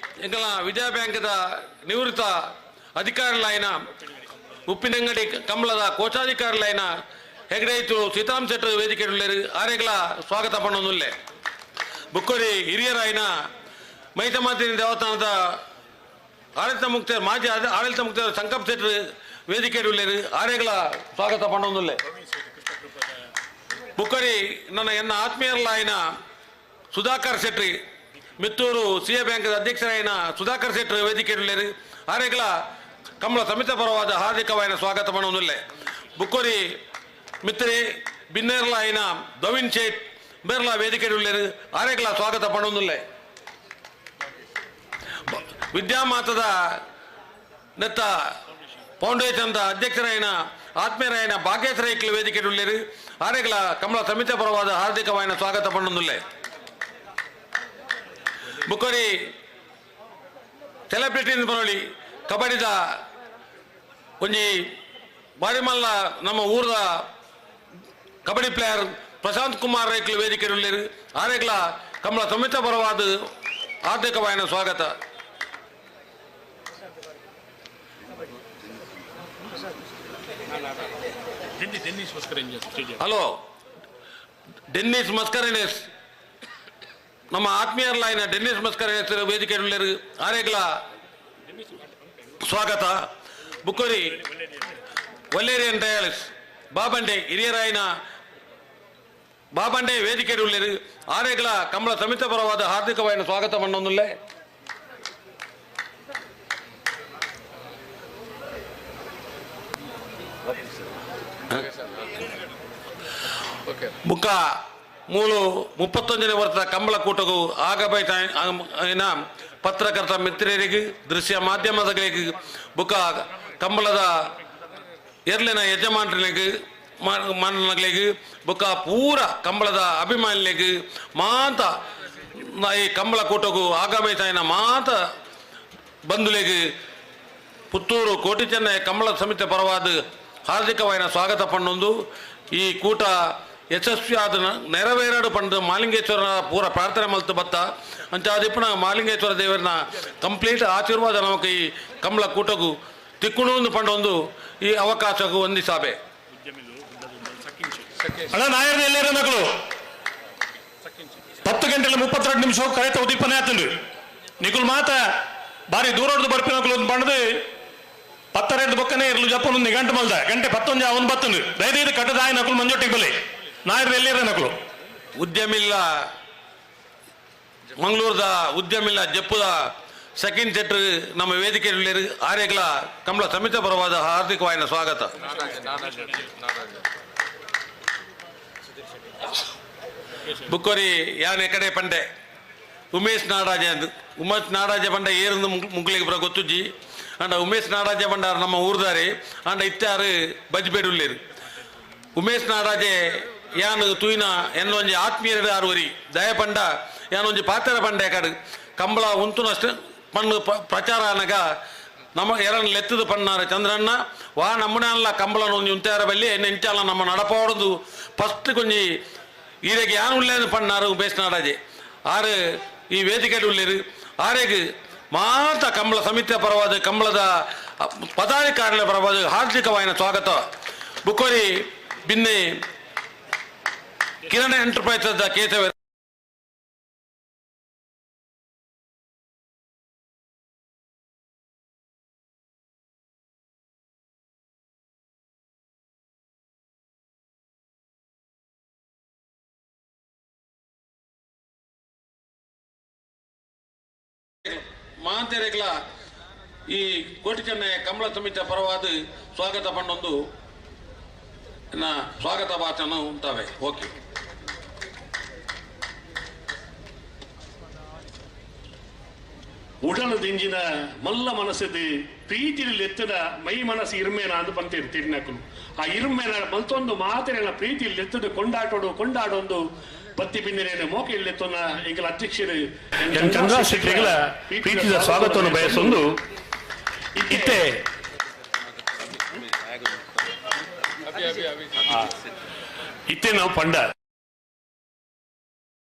ಎಂಕಲ ವಿಜಯ ಬ್ಯಾಂಕ್ದ ನಿವೃತ್ತ ಅಧಿಕಾರಿಲಾಯಿನ ಉಪ್ಪಿನಂಗಡಿ ಕಂಬಳದ ಕೋಶಾಧಿಕಾರಿಲಾಯಿನ ಹೆಗಡೇತು ಸೀತಾರಾಮ್ ಶೆಟ್ಟರ್ ವೇದಿಕೆರುಳ್ಳೇರು ಆರೆಗ್ಲ ಸ್ವಾಗತ ಪಣ್ಣೊಂದುಲ್ಲೆ. ಬುಕ್ಕೊರಿ ಹಿರಿಯರಾಯಿನ ಮೈತಮಾತಿನ ದೇವಸ್ಥಾನದ ಆಡಳಿತ ಮುಕ್ತ ಮಾಜಿ ಆಡಳಿತ ಮುಕ್ತ ಸಂಕಪ್ ಶೆಟ್ಟರ್ ವೇದಿಕೆರುಳ್ಳೇರು ಆರೆಗ್ಲ ಸ್ವಾಗತ ಪಣ್ಣೊಂದುಲ್ಲೆ. ಬುಕ್ಕೊರಿ ನನ್ನ ಎನ್ನ ಆತ್ಮೀಯರ್ಲಾಯಿನ ಸುಧಾಕರ್ ಶೆಟ್ಟಿ ಮಿತ್ತೂರು ಸಿ ಎ ಬ್ಯಾಂಕ್ದ ಅಧ್ಯಕ್ಷರಾಯಿನ ಸುಧಾಕರ್ ಶೆಟ್ಟರ್ ವೇದಿಕೆರುಳ್ಳೇರು ಆರೆಗ್ಲ ಕಮಲ ಸಮಿತ ಪರವಾದ ಹಾರ್ದಿಕವಾಯಿನ ಸ್ವಾಗತ ಪಣ್ಣೊಂದುಲ್ಲೆ. ಬುಕ್ಕೊರಿ ಮಿತ್ರಿ ಬಿನ್ನೇರ್ಲಾಯಿನ ದವಿನ್ ಶೇಟ್ ಬೇರ್ಲಾ ವೇದಿಕೆರುಳ್ಳೇರು ಆರೆಗ್ಲ ಸ್ವಾಗತ ಪಣ್ಣೊಂದುಲ್ಲೆ. ವಿದ್ಯಾಮಾತದ ನೆತ್ತ ಫೌಂಡೇಶನ್ದ ಅಧ್ಯಕ್ಷರಾಯಿನ ಆತ್ಮೀಯರಾಯಿನ ಭಾಗ್ಯೇಶ್ ರೈಕ್ಲು ವೇದಿಕೆರುಳ್ಳೇರು ಆರೆಗ್ಲ ಕಮಲ ಸಮಿತಿ ಪರವಾದ ಹಾರ್ದಿಕವಾಯಿನ ಸ್ವಾಗತ ಪಣ್ಣೊಂದುಲ್ಲೆ. ಬುಕ್ಕೊರಿ ಸೆಲೆಬ್ರಿಟಿ ಬರೋಳಿ ಕಬಡ್ಡಿದ ಒಂಜಿ ಬಾರಿಮಲ್ಲ ನಮ್ಮ ಊರದ ಕಬಡ್ಡಿ ಪ್ಲೇಯರ್ ಪ್ರಶಾಂತ್ ಕುಮಾರ್ ರೈಕ್ಲು ವೇದಿಕೆರುಳ್ಳೇರು ಆರೆಗ್ಲ ಕಮಲ ಸಮಿತ ಪರವಾದ ಹಾರ್ದಿಕವಾಯಿನ ಸ್ವಾಗತ. ಹಲೋ ಡೆನ್ನಿಸ್ ಮಸ್ಕರೇನೆಸ್ ನಮ್ಮ ಆತ್ಮೀಯರ್ಲಾಯಿನ ಡೆನ್ನಿಸ್ ಮಸ್ಕರೇನೆಸ್ ವೇದಿಕೆರುಳ್ಳೇರು ಆರೆಗ್ಲ ಸ್ವಾಗತ. ಬುಕ್ಕೊರಿ ವಲ್ಲೇರಿಯನ್ ಟಯಲ್ಸ್ ಬಾಬಂಡೆ ಹಿರಿಯರಾಯಿನ ಬಾಬಂಡೆ ವೇದಿಕೆರುಳ್ಳೇರು ಆರೆಗ್ಲ ಕಮಲ ಸಮಿತ ಪರವಾದ ಹಾರ್ದಿಕವಾಯಿನ ಸ್ವಾಗತ ಪಣ್ಣೊಂದುಲ್ಲೆ. ಬುಕ್ಕ ಮೂಲು 31ನೇ ವರ್ಷದ ಕಂಬಳ ಕೂಟಗೂ ಆಗಬೈನ ಪತ್ರಕರ್ತ ಮಿತ್ರರಿಗೆ ದೃಶ್ಯ ಮಾಧ್ಯಮದಗಳಿಗೆ ಬುಕ್ಕ ಕಂಬಳದ ಎರ್ಲಿನ ಯಜಮಾನರಿಗೆ ಮಾನಗಳಿಗೆ ಬುಕ್ಕ ಪೂರ ಕಂಬಳದ ಅಭಿಮಾನಿಗಳಿಗೆ ಮಾತ ಈ ಕಂಬಳ ಕೂಟಗೂ ಆಗಮಿಸಾಯಿನ ಮಾತ ಬಂಧುಲೆಗೆ ಪುತ್ತೂರು ಕೋಟಿ ಚೆನ್ನೈ ಕಂಬಳ ಸಮಿತಿ ಪರವಾದ ಹಾರ್ದಿಕವಾಯಿನ ಸ್ವಾಗತ ಪಣ್ಣೊಂದು ಈ ಕೂಟ ಯಶಸ್ವಿಯಾದ ನೆರವೇರಡು ಪಂಡು ಮಾಲಿಂಗೇಶ್ವರನ ಪೂರ ಪ್ರಾರ್ಥನೆ ಮಲ್ತು ಬತ್ತ ಅಂಚಾದಿಪ್ಪನ ಮಾಲಿಂಗೇಶ್ವರ ದೇವರನ್ನ ಕಂಪ್ಲೀಟ್ ಆಶೀರ್ವಾದ ನಮಕ್ ಈ ಕಂಬಳ ಕೂಟಗೂ ತಿಕ್ಕುಣು ಪಂಡೊಂದು ಈ ಅವಕಾಶಕ್ಕೂ ವಂದಿಸಾಬೆ. ಅಣ್ಣ ನಾಯರ್ದ ಎಲ್ಲೇರ ಮಕ್ಕಳು 10 ಗಂಟೆ 32 ನಿಮಿಷ ಕರೆತ ಉದೀಪನೆ ಆತಂಡು ನಿಕುಲ್ ಮಾತ ಬಾರಿ ದೂರಡ್ದು ಬರ್ಪಿನಕುಲು ಒಂದು ಪಂಡದು 10 ಬೊಕ್ಕನೆ ಇರ್ಲು ಜಪ್ಪನೊಂದು ಗಂಟೆ ಮಲ್ದ ಗಂಟೆ 11 ಅವನು ಬತ್ತಂದು ದಯದೈದು ಕಟ್ಟದಾಯ ನಕುಲು ಮಂಜೊಟ್ಟಿಗೆ ಬಲೆ ನಾಯರ್ದ ಎಲ್ಲೇರ ನಕಲು. ಉದ್ಯಮಿಲ್ಲ ಮಂಗಳೂರದ ಉದ್ಯಮಿಲ್ಲ ಜಪ್ಪುದ ಸೆಕೆಂಡ್ ಸೆಟ್ ನಮ್ಮ ವೇದಿಕೆಯಲ್ಲಿ ಆರ್ಯಗಳ ಕಮಲ ಸಮಿತ ಪರವಾದ ಹಾರ್ದಿಕವಾಯಿನ ಸ್ವಾಗತ. ಬುಕ್ಕೊರಿ ಯಾನೆ ಕಡೆ ಪಂಡೆ ಉಮೇಶ್ ನಾಡರಾಜ ಅಂದು ಉಮೇಶ್ ನಾಡರಾಜ ಪಂಡ ಏರಂದು ಮುಗ್ಲಿಗೆ ಬರ ಗೊತ್ತುಜ್ಜಿ ಅಂಡ ಉಮೇಶ್ ನಾಡರಾಜ ಪಂಡಾರ್ ನಮ್ಮ ಊರ್ದಾರೆ ಅಂಡ ಇತ್ತಾರು ಬಜ್ಬೇಡುಳ್ಳೇರು. ಉಮೇಶ್ ನಾಡರಾಜೆ ಯಾನು ತೂಯಿನ ಎನ್ನೊಂಜಿ ಆತ್ಮೀಯರು ಆರುವರಿ ದಯ ಪಂಡ ಯಾನೊಂಜಿ ಪಾತ್ರ ಪಂಡೆ ಕಾಡು ಕಂಬಳ ಉಂತುನಷ್ಟು ಪಣ್ಣು ಪ್ರಚಾರ ಅನಗ ನಮ್ಮ ಎರನ್ ಲೆತ್ತದು ಪಣ್ಣಾರ ಚಂದ್ರಣ್ಣ ವಾ ನಮ್ಮನಲ್ಲ ಕಂಬಳನ ಒಂಜಿ ಉಂತಾರ ಬಲ್ಲಿ ಎಂಚಾಲ ನಮ್ಮ ನಡಪೋಡದು ಫಸ್ಟ್ ಕೊಂಜಿ ಈರೆಗೆ ಯಾನು ಉಳ್ಳೇನು ಪಣ್ಣಾರು ಉಮೇಶ್ ನಾಡರಾಜೆ ಆರು ಈ ವೇದಿಕೆ ಉಳ್ಳೇರು ಆರೆಗೆ ಮಾತ ಕಂಬಳ ಸಮಿತಿಯ ಪರವಾದ ಕಂಬಳದ ಪದಾಧಿಕಾರಿಗಳ ಪರವಾದ ಹಾರ್ದಿಕವಾಯಿನ ಸ್ವಾಗತ. ಬುಕ್ಕೋರಿ ಬಿನ್ನೆ ಕಿರಣ ಎಂಟರ್ಪ್ರೈಸಸ್ ಕೇಶವ ಮಾಂತೆರೆಗ್ಲ ಈ ಕೋಟಿ ಚೆನ್ನೈ ಕಮಲ ಸಮಿತಿಯ ಪರವಾದ ಸ್ವಾಗತ ಪಣ್ಣೊಂದು ಸ್ವಾಗತ ಭಾಷಣ ಉಂಟಾವೆ. ಓಕೆ. ಉಡಲ ದಿಂಜಿನ ಮಲ್ಲ ಮನಸ್ಸದು ಪ್ರೀತಿಲಿ ಎತ್ತದ ಮೈ ಮನಸ್ಸು ಇರ್ಮೇನ ಅಂದು ಪಂತೇರು ತಿರ್ನಕುಲು. ಆ ಇರ್ಮೇನ ಮಲ್ತೊಂದು ಮಾತೆರೆನ ಪ್ರೀತಿಲಿ ಎತ್ತದ ಕೊಂಡಾಟೋಡು ಕೊಂಡಾಡೊಂದು ಪತ್ತಿ ಪಿಂದಿರೇನ ಮೋಕೆ ಇಲ್ಲೆತ್ತೊನ್ನ ಎಂಕಲ ಅಧ್ಯಕ್ಷರು ಎನ್ ಚಂದ್ರ ಶೆಟ್ಟಿಗಳ ಪ್ರೀತಿಯ ಸ್ವಾಗತವನ್ನು ಬಯಸೊಂದು ಇತ್ತೆ ಇತ್ತೆ ನಾವು ಪಂಡ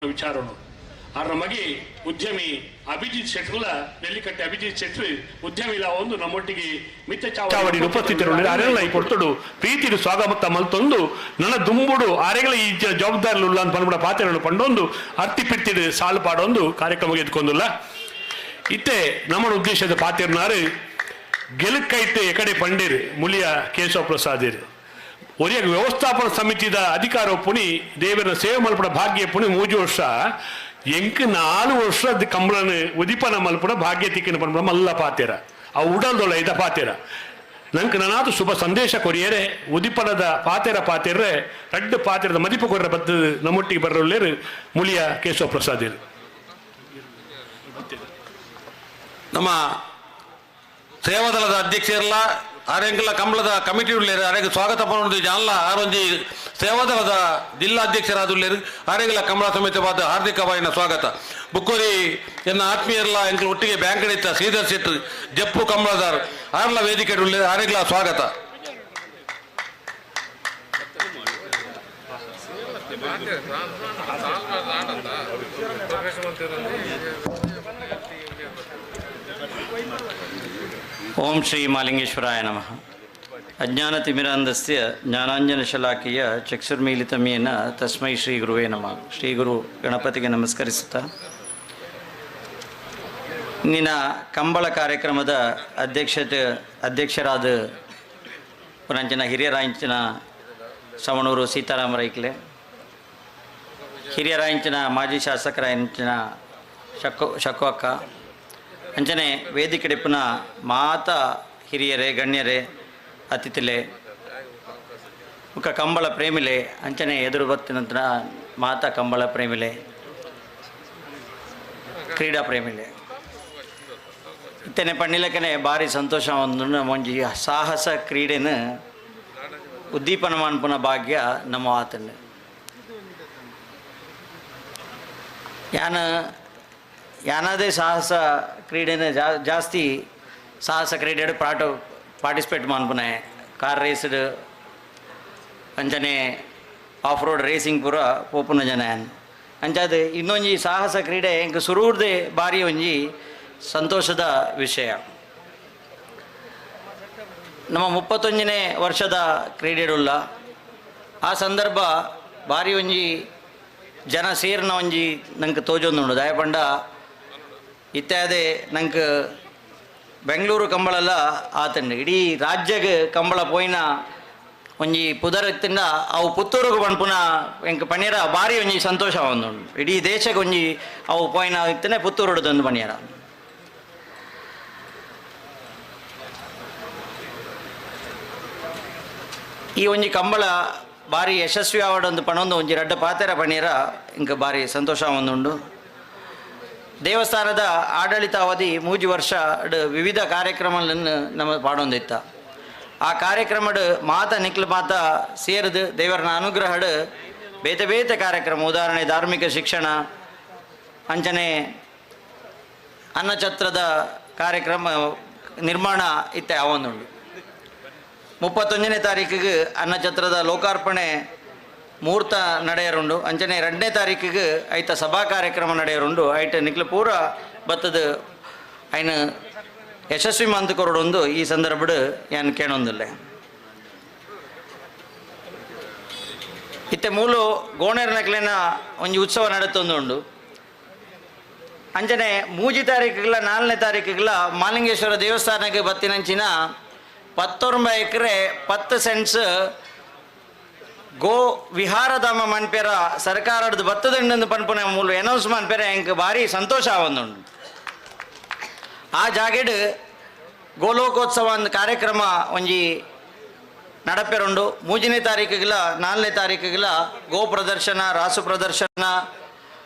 ವಿಚಾರೋಣ. ಆರ ಮಗೆ ಉದ್ಯಮಿ ಅಭಿಜಿತ್ ಶೆಟ್ರುಲ ನೆಲ್ಲಿಕಟ್ಟೆ ಅಭಿಜಿತ್ ಶೆಟ್ರು ಉದ್ಯಮಿಲ ಒಂದು ನಮ್ಮೊಟ್ಟಿಗೆ ಮಿತ್ತ ಚಾವಡಿ ಉಪಸ್ಥಿತರು ಅರೆಲ್ಲ ಈ ಕೊಡ್ತಡು ಪ್ರೀತಿಡು ಸ್ವಾಗತ ಮಲ್ತೊಂದು ನನ್ನ ದುಂಬುಡು ಆರೆಗಳ ಈ ಜವಾಬ್ದಾರಿ ಉಲ್ಲ ಅಂತ ಪನ್ಬಿಡ ಪಾತ್ರೆಗಳು ಪಂಡೊಂದು ಅರ್ತಿ ಪಿರ್ತಿಡು ಸಾಲು ಪಾಡೊಂದು ಕಾರ್ಯಕ್ರಮ ಎದ್ಕೊಂದುಲ್ಲ. ಇತ್ತೆ ನಮ್ಮ ಉದ್ದೇಶದ ಪಾತಿರ್ನಾರು ಗೆಲುಕೈತೆ ಎಕಡೆ ಪಂಡಿರ್ ಮುಲಿಯ ಕೇಶವ ಪ್ರಸಾದಿರು ಒರಿಯ ವ್ಯವಸ್ಥಾಪನಾ ಸಮಿತಿದ ಅಧಿಕಾರ ಪುಣಿ ದೇವರ ಸೇವೆ ಮಲ್ಪಡ ಭಾಗ್ಯ ಪುಣಿ ಮೂಜು ವರ್ಷ ಎಂಕ್ 4 ವರ್ಷ ಕಂಬಳನ ಉದಿಪನ ಮಲ್ಪಡ ಭಾಗ್ಯ ತಿಕ್ಕಿನ ಪನ್ಪುನ ಮಲ್ಲ ಪಾತೆರ ಆ ಉಡಲ್ದೊಳ ಇದ ಪಾತೆರ ನಂಗೆ ನನಾದು ಶುಭ ಸಂದೇಶ ಕೊರಿಯರೆ ಉದಿಪನದ ಪಾತೆರ ಪಾತೆರ್ರೆ ರಡ್ಡು ಪಾತೆರದ ಮದಿಪು ಕೊರ್ರ ಬದ್ದು ನಮ್ಮೊಟ್ಟಿಗೆ ಬರಲೇರು ಮುಲಿಯ ಕೇಶವ ಪ್ರಸಾದಿರು. ನಮ್ಮ ಸೇವಾದಳದ ಅಧ್ಯಕ್ಷರಲ್ಲ ಆರೆಂಕಲ ಕಂಬಳದ ಕಮಿಟಿ ಉಳ್ಳೇರು ಆರೆಗೆ ಸ್ವಾಗತ ಪನೊಂದು ಜಾನ್ಲ ಆರೊಂಜಿ ಸೇವಾದಳದ ಜಿಲ್ಲಾಧ್ಯಕ್ಷರಾದುಳ್ಳೇರು ಆರೆಂಗಲ ಕಂಬಳ ಸಮೇತವಾದ ಹಾರ್ದಿಕವಾಯಿನ ಸ್ವಾಗತ. ಬುಕ್ಕೋರಿ ಎನ್ನ ಆತ್ಮೀಯರ್ಲ ಎಂಕಲ್ ಒಟ್ಟಿಗೆ ಬ್ಯಾಂಕ್ ಇತ್ತ ಶ್ರೀಧರ್ ಶೆಟ್ಟಿ ಜಪ್ಪು ಕಂಬಳದಾರ್ ಆರ್ಲ ವೇದಿಕೆ ಉಳ್ಳೇರು ಆರೆಗ್ಲ ಸ್ವಾಗತ. ಓಂ ಶ್ರೀ ಮಾಲಿಂಗೇಶ್ವರಾಯ ನಮಃ. ಅಜ್ಞಾನತಿಮಿರಾಂಧಸ್ಯ ಜ್ಞಾನಾಂಜನಶಲಾಕೆಯ ಚಕ್ಷುರ್ಮೀಲಿತಮೇನ ತಸ್ಮೈ ಶ್ರೀ ಗುರುವೇ ನಮಃ. ಶ್ರೀ ಗುರು ಗಣಪತಿಗೆ ನಮಸ್ಕರಿಸುತ್ತಾ ಇಂದಿನ ಕಂಬಳ ಕಾರ್ಯಕ್ರಮದ ಅಧ್ಯಕ್ಷರಾದ ಪುರಂಚಿನ ಹಿರಿಯರಾಂಚಿನ ಸವಣೂರು ಸೀತಾರಾಮ ರೈಕ್ಲೆ, ಹಿರಿಯರಾಂಚಿನ ಮಾಜಿ ಶಾಸಕರಾಂಚಿನ ಶಕ್ವಕ್ಕ, ಅಂಚನೆ ವೇದಿಕೆಡಿಪ್ಪುನ ಮಾತ ಹಿರಿಯರೇ ಗಣ್ಯರೇ ಅತಿಥಿಲೆ ಮುಖ ಕಂಬಳ ಪ್ರೇಮಿಲೆ ಅಂಚನೆ ಎದುರು ಬತ್ತಿನಂತರ ಮಾತಾ ಕಂಬಳ ಪ್ರೇಮಿಲೆ ಕ್ರೀಡಾ ಪ್ರೇಮಿಲೆ ಇತ್ತನೆ ಪಣ್ಣಿಲಕನೆ ಭಾರಿ ಸಂತೋಷ ಒಂದು ಒಂಜಿ ಸಾಹಸ ಕ್ರೀಡೆನ ಉದ್ದೀಪನ ಮನ್ಪುನ ಭಾಗ್ಯ ನಮ್ಮ ಆತನ ಯಾನ ಯಾನಾದೇ ಸಾಹಸ ಕ್ರೀಡೆನ ಜಾಸ್ತಿ ಸಾಹಸ ಕ್ರೀಡೆ ಪಾರ್ಟಿಸಿಪೇಟ್ ಮನ್ಪುನೆ ಕಾರ್ ರೇಸ್ಡ್ ಅಂಚನೆ ಆಫ್ ರೋಡ್ ರೇಸಿಂಗ್ ಪೂರ ಪೋಪುನ ಜನ ಅಂಚಾದ ಇನ್ನೊಂಜಿ ಸಾಹಸ ಕ್ರೀಡೆ ಎಂಕ್ ಸುರೂರ್ದೆ ಭಾರಿ ಒಂಜಿ ಸಂತೋಷದ ವಿಷಯ. ನಮ್ಮ 31ನೇ ವರ್ಷದ ಕ್ರೀಡೆಡುಲ್ಲ ಆ ಸಂದರ್ಭ ಭಾರಿ ಒಂಜಿ ಜನ ಸೇರಿನ ಒಂಜಿ ನಂಗೆ ತೋಜೊಂದುಂಡು. ದಯಪಂಡ ಇತ್ಯಾದೆ ನಂಗೆ ಬೆಂಗಳೂರು ಕಂಬಳಲ್ಲ ಆತಂಡು ಇಡೀ ರಾಜ್ಯಗೆ ಕಂಬಳ ಪೋಯಿನ ಒಂಜಿ ಪುದರ್ ಇತ್ತಿಂದ ಅವು ಪುತ್ತೂರುಗು ಪನ್ಪುನ ಎಂಕ್ ಪಣ್ಯರ ಭಾರಿ ಒಂಜಿ ಸಂತೋಷ ಒಂದುಂಡು. ಇಡೀ ದೇಶಕ್ಕೆ ಒಂಜಿ ಅವು ಪೋಯಿನ ಇತ್ತನೆ ಪುತ್ತೂರುಡ್ದೊಂದು ಪಣ್ಯರ. ಈ ಒಂಜಿ ಕಂಬಳ ಭಾರಿ ಯಶಸ್ವಿ ಆವಡೊಂದು ಪಣೊಂದು ಒಂಜಿ ರಡ್ಡ ಪಾತೆರ ಪಣೀರ ಇಂಕ ಭಾರಿ ಸಂತೋಷ ಒಂದುಂಡು. ದೇವಸ್ಥಾನದ ಆಡಳಿತಾವಧಿ 3 ವರ್ಷ ವಿವಿಧ ಕಾರ್ಯಕ್ರಮಗಳನ್ನು ನಮ್ಮ ಪಾಡೊಂದಿತ್ತ. ಆ ಕಾರ್ಯಕ್ರಮಡ್ ಮಾತ ನಿಕ್ಲು ಮಾತ ಸೇರಿದು ದೇವರನ ಅನುಗ್ರಹಡ್ ಬೇತೆ ಬೇತೆ ಕಾರ್ಯಕ್ರಮ, ಉದಾಹರಣೆ ಧಾರ್ಮಿಕ ಶಿಕ್ಷಣ, ಅಂಚನೆ ಅನ್ನಛತ್ರದ ಕಾರ್ಯಕ್ರಮ ನಿರ್ಮಾಣ ಇತ್ತೆ ಅವೊಂದುಂಡು. 31ನೇ ತಾರೀಕಿಗೆ ಅನ್ನಛತ್ರದ ಲೋಕಾರ್ಪಣೆ ಮುಹೂರ್ತ ನಡೆಯರುಂಡು. ಅಂಚನೆ 2ನೇ ತಾರೀಕಿಗೆ ಐತ ಸಭಾ ಕಾರ್ಯಕ್ರಮ ನಡೆಯರುಂಡು. ಐಟ ನಿಕ್ಲು ಪೂರ ಬತ್ತದ ಐನ ಯಶಸ್ವಿ ಮಂತ್ ಕೊರಡೊಂದು ಈ ಸಂದರ್ಭಡ್ ಯಾನ್ ಕೇಳೊಂದಿಲ್ಲ. ಇತ್ತೆ ಮೂಲು ಗೋಣೇರ್ನಕ್ಲೆನ ಒಂಜಿ ಉತ್ಸವ ನಡತೊಂದುಂಡು. ಅಂಚನೆ 3 ತಾರೀಕಿಗೆಲ್ಲ 4ನೇ ತಾರೀಕಿಗೆಲ್ಲ ಮಾಲಿಂಗೇಶ್ವರ ದೇವಸ್ಥಾನಕ್ಕೆ ಬತ್ತಿನಂಚಿನ 19 ಎಕರೆ 10 ಸೆಂಟ್ಸ್ ಗೋ ವಿಹಾರಧಾಮ ಮನ್ಪೇರ ಸರ್ಕಾರದ ಬತ್ತದಂಡಂದು ಪನ್ಪುನ ಮೂಲು ಅನೌನ್ಸ್ ಮನ್ಪೇರ ಎಂಕ್ ಭಾರಿ ಸಂತೋಷ ಆವೊಂದುಂಡು. ಆ ಜಾಗೆಡ್ ಗೋಲೋಕೋತ್ಸವ ಒಂದು ಕಾರ್ಯಕ್ರಮ ಒಂಜಿ ನಡಪೆರುಂಡು. 3ನೇ ತಾರೀಕಿಗೆಲ್ಲ 4ನೇ ತಾರೀಕಿಗೆಲ್ಲ ಗೋ ಪ್ರದರ್ಶನ, ರಾಸು ಪ್ರದರ್ಶನ,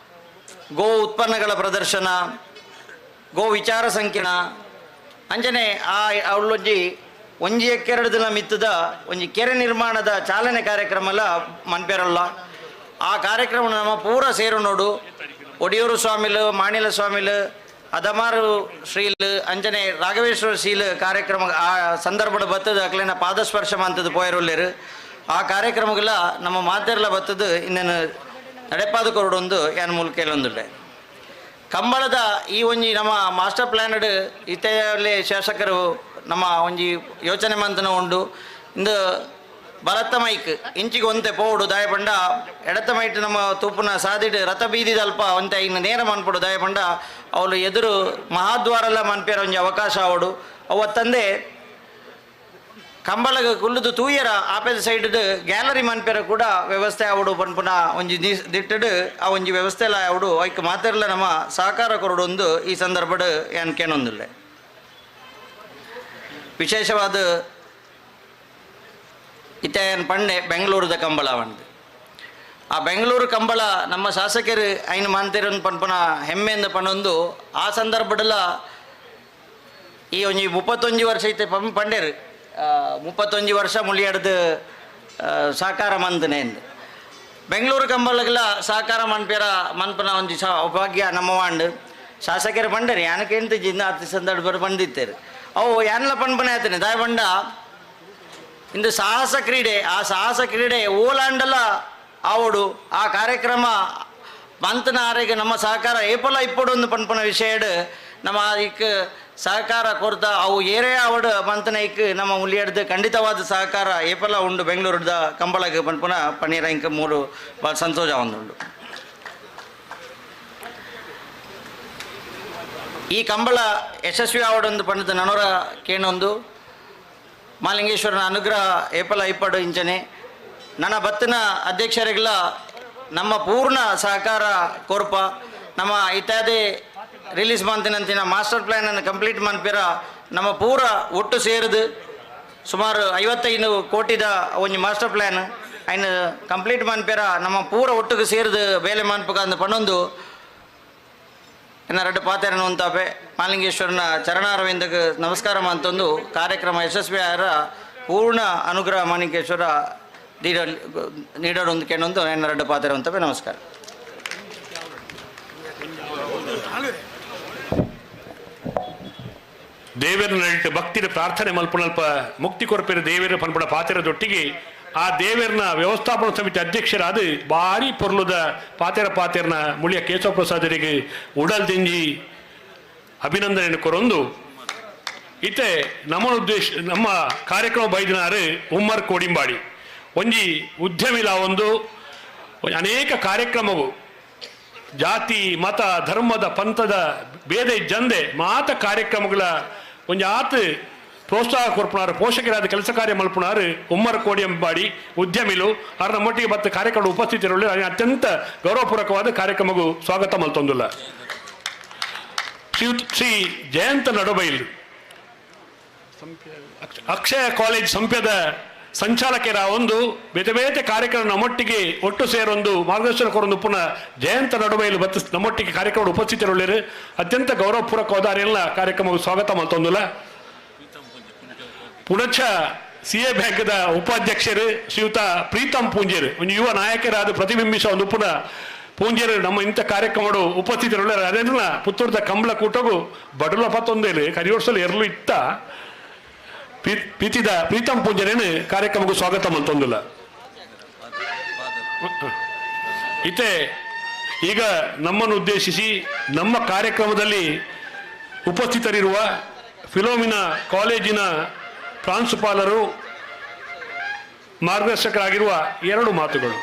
ಗೋ ಉತ್ಪನ್ನಗಳ ಪ್ರದರ್ಶನ, ಗೋ ವಿಚಾರ ಸಂಕಿರಣ ಅಂಚನೆ ಆ ಅವಳೊಂಜಿ ಒಂಜಿ ಎಕ್ಕೆರಡು ದಿನ ಮಿತ್ತದ ಒಂಜಿ ಕೆರೆ ನಿರ್ಮಾಣದ ಚಾಲನೆ ಕಾರ್ಯಕ್ರಮಲ ಮನ್ಪೆರಲ್ಲ. ಆ ಕಾರ್ಯಕ್ರಮ ನಮ್ಮ ಪೂರ ಸೇರು ನೋಡು ಒಡಿಯೂರು ಸ್ವಾಮಿಲು, ಮಾಣಿಲ ಸ್ವಾಮಿಲು, ಅದಮಾರು ಶ್ರೀಲ್, ಅಂಚನೆ ರಾಘವೇಶ್ವರ ಶ್ರೀಲ್ ಕಾರ್ಯಕ್ರಮ ಆ ಸಂದರ್ಭದ ಬತ್ತದ ಅಕ್ಲೇನ ಪಾದಸ್ಪರ್ಶ ಮಂತದ ಪೋಯರುಲ್ಲೇರು. ಆ ಕಾರ್ಯಕ್ರಮಗಳ ನಮ್ಮ ಮಾತೆರ್ಲ ಬತ್ತದ ಇನ್ನೇನು ನಡೆಪಾದ ಕೊರಡೊಂದು ಯಾನ್ ಮೂಲಕ. ಕಂಬಳದ ಈ ಒಂಜಿ ನಮ್ಮ ಮಾಸ್ಟರ್ ಪ್ಲ್ಯಾನಡ್ ಇತ್ತೆಯಲ್ಲಿ ಶಾಸಕರು ನಮ್ಮ ಒಂಜಿ ಯೋಚನೆ ಮಂತನ ಉಂಡು. ಇಂದು ಬಲತ್ತ ಮೈಕ್ ಇಂಚಿಗೆ ಒಂತೆ ಪೋಡು ದಾಯಪಂಡ ಎಡತ್ತ ಮೈಟ್ ನಮ್ಮ ತೂಪುನ ಸಾದಿಡ್ ರಥ ಬೀದಿದಲ್ಪ ಒಂತೆ ಇನ್ನು ನೇರ ಮನ್ಪೊಡು ದಾಯಪಂಡ ಅವಳು ಎದುರು ಮಹಾದ್ವಾರಲ್ಲ ಮನ್ಪೇರ ಒಂಜಿ ಅವಕಾಶ ಅವಡು. ಅವತ್ತಂದೆ ಕಂಬಳಗ ಕುಲ್ಲುದು ತೂಯರ ಆಪೆದ ಸೈಡ್ ಗ್ಯಾಲರಿ ಮನ್ಪೇರ ಕೂಡ ವ್ಯವಸ್ಥೆ ಅವಡು ಪನ್ಪುನ ಒಂಜಿ ದಿಟ್ಟಡು ಆ ಒಂಜಿ ವ್ಯವಸ್ಥೆ ಎಲ್ಲ ಅವಡು ಐಕ್ ಮಾತೆರ್ಲ ನಮ್ಮ ಸಹಕಾರ ಕೊರಡು ಒಂದು ಈ ಸಂದರ್ಭಡ್ ಯಾನ್ ಕೇನೊಂದುಲ್ಲೆ. ವಿಶೇಷವಾದ ಇತ್ತೆ ಪಂಡೆ ಬೆಂಗಳೂರದ ಕಂಬಳ ಒಂದು ಆ ಬೆಂಗಳೂರು ಕಂಬಳ ನಮ್ಮ ಶಾಸಕರು ಐನು ಮಾಂತೇರನ್ ಪನ್ಪುನ ಹೆಮ್ಮೆಯಿಂದ ಪಣೊಂದು ಆ ಸಂದರ್ಭದಲ್ಲ ಈ ಒಂಜಿ 31 ವರ್ಷ ಇತ್ತೆ ಪಂಡೇರು 31 ವರ್ಷ ಮುಳಿಯಾಡ್ದು ಸಹಕಾರ ಮಂತನೆ ಎಂದು ಬೆಂಗಳೂರು ಕಂಬಳಗಳ ಸಹಕಾರ ಮನ್ಪೇರ ಮನ್ಪನ ಒಂಜಿ ಸೌಭಾಗ್ಯ ನಮ್ಮ ವಾಂಡ್ ಶಾಸಕರು ಪಂಡೇರು ಯಾನಕ್ಕೆ ಎಂತ ಜಿನ್ನ ಅತಿ ಸಂದರ್ಭ ಬಂದಿತ್ತೇರು ಅವು ಯಾನೆಲ್ಲ ಪನ್ಪನೆ ಆಯ್ತಾನೆ ದಾಯ ಇಂದು ಸಾಹಸ ಕ್ರೀಡೆ ಆ ಸಾಹಸ ಕ್ರೀಡೆ ಓಲಾಂಡಲ ಆವಡು ಆ ಕಾರ್ಯಕ್ರಮ ಮಂತನ ಆರೆಗೆ ನಮ್ಮ ಸಹಕಾರ ಏಪಲ ಇಪ್ಪಡು ಒಂದು ಪನ್ಪನ ವಿಷಯಡ್ ನಮ್ಮ ಇಕ್ ಸಹಕಾರ ಕೊರ್ತ ಅವು ಏರೇ ಆವಡು ಮಂತನ ಇಕ್ ನಮ್ಮ ಮುಲಿಯಡ್ದು ಖಂಡಿತವಾದ ಸಹಕಾರ ಏಪಲ ಉಂಡು ಬೆಂಗಳೂರದ ಕಂಬಳಗೆ ಪನ್ಪನ ಪನ್ನೀರ ಇಂಕ ಮೂರು ಭಾಳ ಸಂತೋಷ ಒಂದುಂಡು. ಈ ಕಂಬಳ ಯಶಸ್ವಿ ಆವಡೊಂದು ಪಂಡದ ನನೋರ ಕೇಣೊಂದು ಮಾಲಿಂಗೇಶ್ವರನ ಅನುಗ್ರಹ ಏಪಲ ಇಪ್ಪಡು ಇಂಚನೆ ನನ್ನ ಬತ್ತಿನ ಅಧ್ಯಕ್ಷರಿಗೆಲ್ಲ ನಮ್ಮ ಪೂರ್ಣ ಸಹಕಾರ ಕೋರ್ಪ ನಮ್ಮ ಇತ್ಯಾದಿ ರಿಲೀಸ್ ಮಂತಿನಂತಿನ ಮಾಸ್ಟರ್ ಪ್ಲ್ಯಾನನ್ನು ಕಂಪ್ಲೀಟ್ ಮನ್ಪಿರ ನಮ್ಮ ಪೂರ ಒಟ್ಟು ಸೇರಿದು ಸುಮಾರು 55 ಕೋಟಿದ ಒಂಜಿ ಮಾಸ್ಟರ್ ಪ್ಲ್ಯಾನ್ ಐನು ಕಂಪ್ಲೀಟ್ ಮನ್ಪಿರ ನಮ್ಮ ಪೂರ ಒಟ್ಟಿಗೆ ಸೇರಿದು ಬೇಲೆ ಮನ್ಪಕ ಅಂದು ಪನ್ನೊಂದು ಎನ್ನ ರಡ್ಡು ಪಾತೆರನು ಅಂತಾಪೆ ಮಾಲಿಂಗೇಶ್ವರನ ಚರಣಾರವಿಂದಕ್ಕೆ ನಮಸ್ಕಾರ ಅಂತಂದು ಕಾರ್ಯಕ್ರಮ ಯಶಸ್ವಿ ಆರ ಪೂರ್ಣ ಅನುಗ್ರಹ ಮಾಲಿಂಗೇಶ್ವರ ನೀಡೋದು ಕೇಳೊಂದು ಎನ್ನ ರಡ್ಡು ಪಾತೆರ ಅಂತಪೆ ನಮಸ್ಕಾರ. ದೇವರ ನಡಿಟ್ಟು ಭಕ್ತಿರ ಪ್ರಾರ್ಥನೆ ಮಲ್ಪುನಲ್ಪ ಮುಕ್ತಿ ಕೊರಪೇರು ದೇವರ ಪನ್ಪುಣ ಪಾತೆರದೊಟ್ಟಿಗೆ ಆ ದೇವರನ ವ್ಯವಸ್ಥಾಪನಾ ಸಮಿತಿ ಅಧ್ಯಕ್ಷರಾದ ಭಾರಿ ಪೊರ್ಲುದ ಪಾತೆರ ಪಾತೆರನ ಮುಳಿಯ ಕೇಶವ ಪ್ರಸಾದರಿಗೆ ಉಡಲ್ ದಿಂಜಿ ಅಭಿನಂದನೆ ಕೊರೊಂದು ಇತ್ತೆ ನಮ್ಮ ಉದ್ದೇಶ ನಮ್ಮ ಕಾರ್ಯಕ್ರಮ ಬೈದಿನಾರು ಉಮ್ಮರ್ ಕೋಡಿಂಬಾಡಿ ಒಂಜಿ ಉದ್ಯಮಿಲ ಒಂದು ಅನೇಕ ಕಾರ್ಯಕ್ರಮವು ಜಾತಿ ಮತ ಧರ್ಮದ ಪಂಥದ ಭೇದ ಇಜ್ಜಂದೆ ಮಾತ ಕಾರ್ಯಕ್ರಮಗಳ ಒಂಜಿ ಆತ ಪ್ರೋತ್ಸಾಹ ಕೊರ್ಪುನಾರು ಪೋಷಕರಾದ ಕೆಲಸ ಕಾರ್ಯ ಮಲ್ಪುನಾರು ಉಮ್ಮರ್ ಕೋಡಿಯಂಬಾಡಿ ಉದ್ಯಮಿಲು ಅವರ ನಮ್ಮೊಟ್ಟಿಗೆ ಬತ್ತ ಕಾರ್ಯಕ್ರಮ ಉಪಸ್ಥಿತರುಳ್ಳಿ ಅತ್ಯಂತ ಗೌರವಪೂರ್ವಕವಾದ ಕಾರ್ಯಕ್ರಮಕ್ಕೂ ಸ್ವಾಗತ ಮಲ್ತೊಂದುಲ್ಲ. ಶ್ರೀ ಜಯಂತ ನಡುಬೈಲ್ ಅಕ್ಷಯ ಕಾಲೇಜ್ ಸಂಪ್ಯದ ಸಂಚಾಲಕರ ಒಂದು ಬೇತೆ ಬೇತೆ ಕಾರ್ಯಕ್ರಮ ನಮ್ಮೊಟ್ಟಿಗೆ ಒಟ್ಟು ಸೇರೊಂದು ಮಾರ್ಗದರ್ಶನ ಕೊರೊಂದು ಪುನಃ ಜಯಂತ ನಡುಬೈಲು ಬತ್ತ ನಮ್ಮೊಟ್ಟಿಗೆ ಕಾರ್ಯಕ್ರಮ ಉಪಸ್ಥಿತರುಳ್ಳರು ಅತ್ಯಂತ ಗೌರವಪೂರ್ವಕವಾದ ಎಲ್ಲ ಕಾರ್ಯಕ್ರಮಕ್ಕೆ ಸ್ವಾಗತ ಮಲ್ತೊಂದುಲ್ಲ. ಪುಣಚ ಸಿ ಎ ಬ್ಯಾಂಕ್ದ ಉಪಾಧ್ಯಕ್ಷರು ಶ್ರೀಯುತ ಪ್ರೀತಂ ಪೂಂಜೇರು ಒಂದು ಯುವ ನಾಯಕರಾದ ಪ್ರತಿಬಿಂಬಿಸ ಒಂದು ಪುನಃ ಪೂಂಜೇರು ನಮ್ಮ ಇಂಥ ಕಾರ್ಯಕ್ರಮಡು ಉಪಸ್ಥಿತರುಳ್ಳರು. ಅದೇನಲ್ಲ ಪುತ್ತೂರ್ದ ಕಂಬಳ ಕೂಟಗು ಬಡಲ ಪತ್ತೊಂದೇಲು ಕರಿಯೋಡ್ಸಲು ಎರಲು ಇತ್ತ ಪ್ರೀತಿದ ಪ್ರೀತಂ ಪೂಂಜರೇನು ಕಾರ್ಯಕ್ರಮಕ್ಕೂ ಸ್ವಾಗತ ಮಲ್ತೊಂದಿಲ್ಲ. ಇತ್ತೆ ಈಗ ನಮ್ಮನ್ನು ಉದ್ದೇಶಿಸಿ ನಮ್ಮ ಕಾರ್ಯಕ್ರಮದಲ್ಲಿ ಉಪಸ್ಥಿತರಿರುವ ಫಿಲೋಮಿನಾ ಕಾಲೇಜಿನ ಪ್ರಾಂಶುಪಾಲರು ಮಾರ್ಗದರ್ಶಕರಾಗಿರುವ ಎರಡು ಮಾತುಗಳು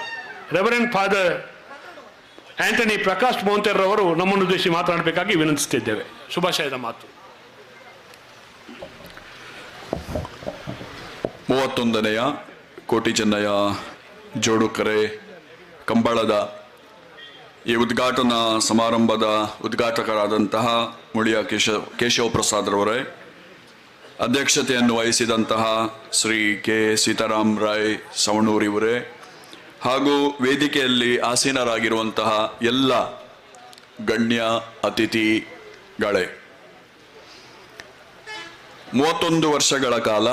ರೆವರೆಂಡ್ ಫಾದರ್ ಆಂಟನಿ ಪ್ರಕಾಶ್ ಮೋಂತೇರ್ರವರು ನಮ್ಮನ್ನು ಉದ್ದೇಶಿಸಿ ಮಾತನಾಡಬೇಕಾಗಿ ವಿನಂತಿಸುತ್ತಿದ್ದೇವೆ. ಶುಭಾಶಯದ ಮಾತು. 31ನೆಯ ಕೋಟಿ ಚೆನ್ನಯ್ಯ ಜೋಡುಕರೆ ಕಂಬಳದ ಈ ಉದ್ಘಾಟನಾ ಸಮಾರಂಭದ ಉದ್ಘಾಟಕರಾದಂತಹ ಮುಳಿಯ ಕೇಶವ ಪ್ರಸಾದ್ರವರೇ, ಅಧ್ಯಕ್ಷತೆಯನ್ನು ವಹಿಸಿದಂತಹ ಶ್ರೀ ಕೆ ಸೀತಾರಾಮ್ ರಾಯ್ ಸವಣೂರಿವರೇ, ಹಾಗೂ ವೇದಿಕೆಯಲ್ಲಿ ಆಸೀನರಾಗಿರುವಂತಹ ಎಲ್ಲ ಗಣ್ಯ ಅತಿಥಿಗಳೇ, 31 ವರ್ಷಗಳ ಕಾಲ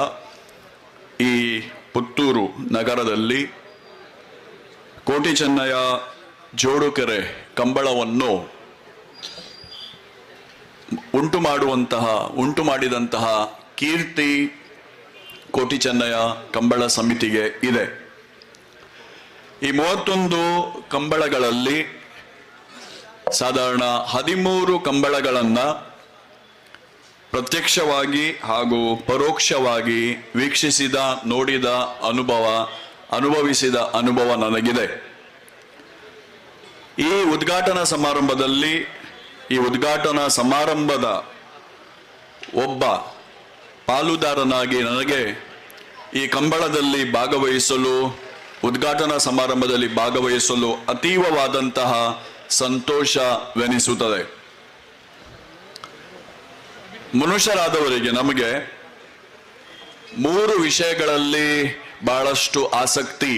ಈ ಪುತ್ತೂರು ನಗರದಲ್ಲಿ ಕೋಟಿ ಚೆನ್ನಯ ಜೋಡುಕೆರೆ ಕಂಬಳವನ್ನು ಉಂಟು ಮಾಡಿದಂತಹ ಕೀರ್ತಿ ಕೋಟಿ ಚೆನ್ನಯ ಕಂಬಳ ಸಮಿತಿಗೆ ಇದೆ. ಈ 31 ಕಂಬಳಗಳಲ್ಲಿ ಸಾಧಾರಣ 13 ಕಂಬಳಗಳನ್ನು ಪ್ರತ್ಯಕ್ಷವಾಗಿ ಹಾಗೂ ಪರೋಕ್ಷವಾಗಿ ವೀಕ್ಷಿಸಿದ, ನೋಡಿದ ಅನುಭವ, ಅನುಭವಿಸಿದ ಅನುಭವ ನನಗಿದೆ. ಈ ಉದ್ಘಾಟನಾ ಸಮಾರಂಭದಲ್ಲಿ, ಈ ಉದ್ಘಾಟನಾ ಸಮಾರಂಭದ ಒಬ್ಬ ಪಾಲುದಾರನಾಗಿ ನನಗೆ ಈ ಕಂಬಳದಲ್ಲಿ ಭಾಗವಹಿಸಲು, ಉದ್ಘಾಟನಾ ಸಮಾರಂಭದಲ್ಲಿ ಭಾಗವಹಿಸಲು ಅತೀವವಾದಂತಹ ಸಂತೋಷವೆನಿಸುತ್ತದೆ. ಮನುಷ್ಯರಾದವರಿಗೆ ನಮಗೆ 3 ವಿಷಯಗಳಲ್ಲಿ ಬಹಳಷ್ಟು ಆಸಕ್ತಿ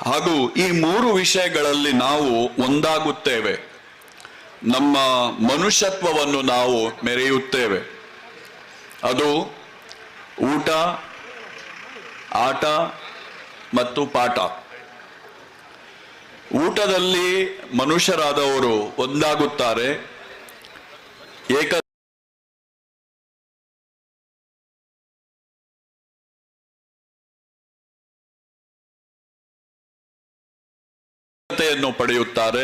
ಹಾಗೂ ಈ 3 ವಿಷಯಗಳಲ್ಲಿ ನಾವು ಒಂದಾಗುತ್ತೇವೆ, ನಮ್ಮ ಮನುಷ್ಯತ್ವವನ್ನು ನಾವು ಮೆರೆಯುತ್ತೇವೆ. ಅದು ಊಟ, ಆಟ ಮತ್ತು ಪಾಠ. ಊಟದಲ್ಲಿ ಮನುಷ್ಯರಾದವರು ಒಂದಾಗುತ್ತಾರೆ, ಏಕತೆಯನ್ನು ಪಡೆಯುತ್ತಾರೆ.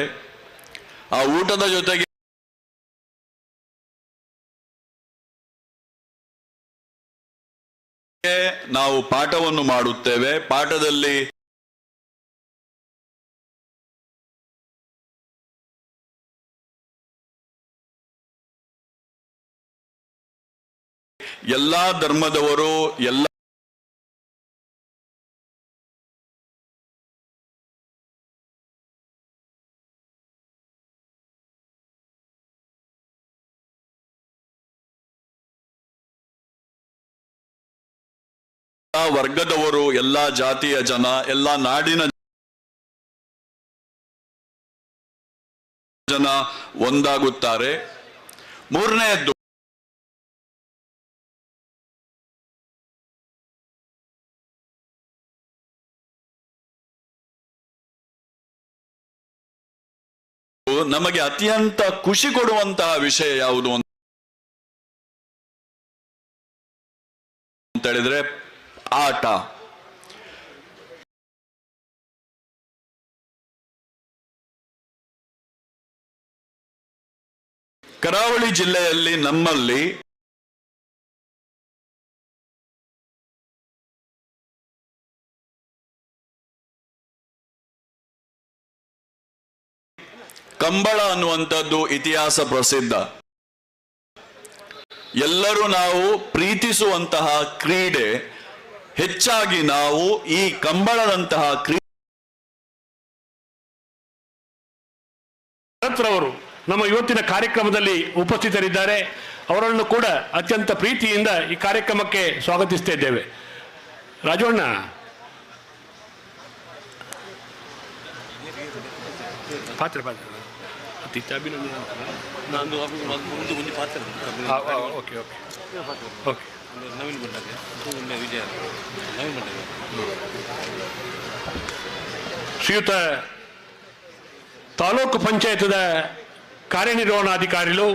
ಆ ಊಟದ ಜೊತೆಗೆ ನಾವು ಪಾಠವನ್ನು ಮಾಡುತ್ತೇವೆ. ಪಾಠದಲ್ಲಿ ಎಲ್ಲ ಧರ್ಮದವರು, ಎಲ್ಲ ವರ್ಗದವರು, ಎಲ್ಲ ಜಾತಿಯ ಜನ, ಎಲ್ಲ ನಾಡಿನ ಜನ ಒಂದಾಗುತ್ತಾರೆ. ಮೂರನೆಯದ್ದು, ನಮಗೆ ಅತ್ಯಂತ ಖುಷಿ ಕೊಡುವಂತಹ ವಿಷಯ ಯಾವುದು ಅಂತ ಹೇಳಿದ್ರೆ ಆಟ. ಕರಾವಳಿ ಜಿಲ್ಲೆಯಲ್ಲಿ ನಮ್ಮಲ್ಲಿ ಕಂಬಳ ಅನ್ನುವಂಥದ್ದು ಇತಿಹಾಸ ಪ್ರಸಿದ್ಧ. ಎಲ್ಲರೂ ನಾವು ಪ್ರೀತಿಸುವಂತಹ ಕ್ರೀಡೆ. ಹೆಚ್ಚಾಗಿ ನಾವು ಈ ಕಂಬಳದಂತಹ ಅವರು ನಮ್ಮ ಇವತ್ತಿನ ಕಾರ್ಯಕ್ರಮದಲ್ಲಿ ಉಪಸ್ಥಿತರಿದ್ದಾರೆ. ಅವರನ್ನು ಕೂಡ ಅತ್ಯಂತ ಪ್ರೀತಿಯಿಂದ ಈ ಕಾರ್ಯಕ್ರಮಕ್ಕೆ ಸ್ವಾಗತಿಸ್ತಾ ಇದ್ದೇವೆ. ರಾಜವಣ್ಣ, ಪಾತ್ರೆ ಪಾತ್ರೆ ಓಕೆ ಓಕೆ ಓಕೆ. ಶ್ರೀಯುತ ತಾಲೂಕು ಪಂಚಾಯತ್ದ ಕಾರ್ಯನಿರ್ವಹಣಾಧಿಕಾರಿಗಳು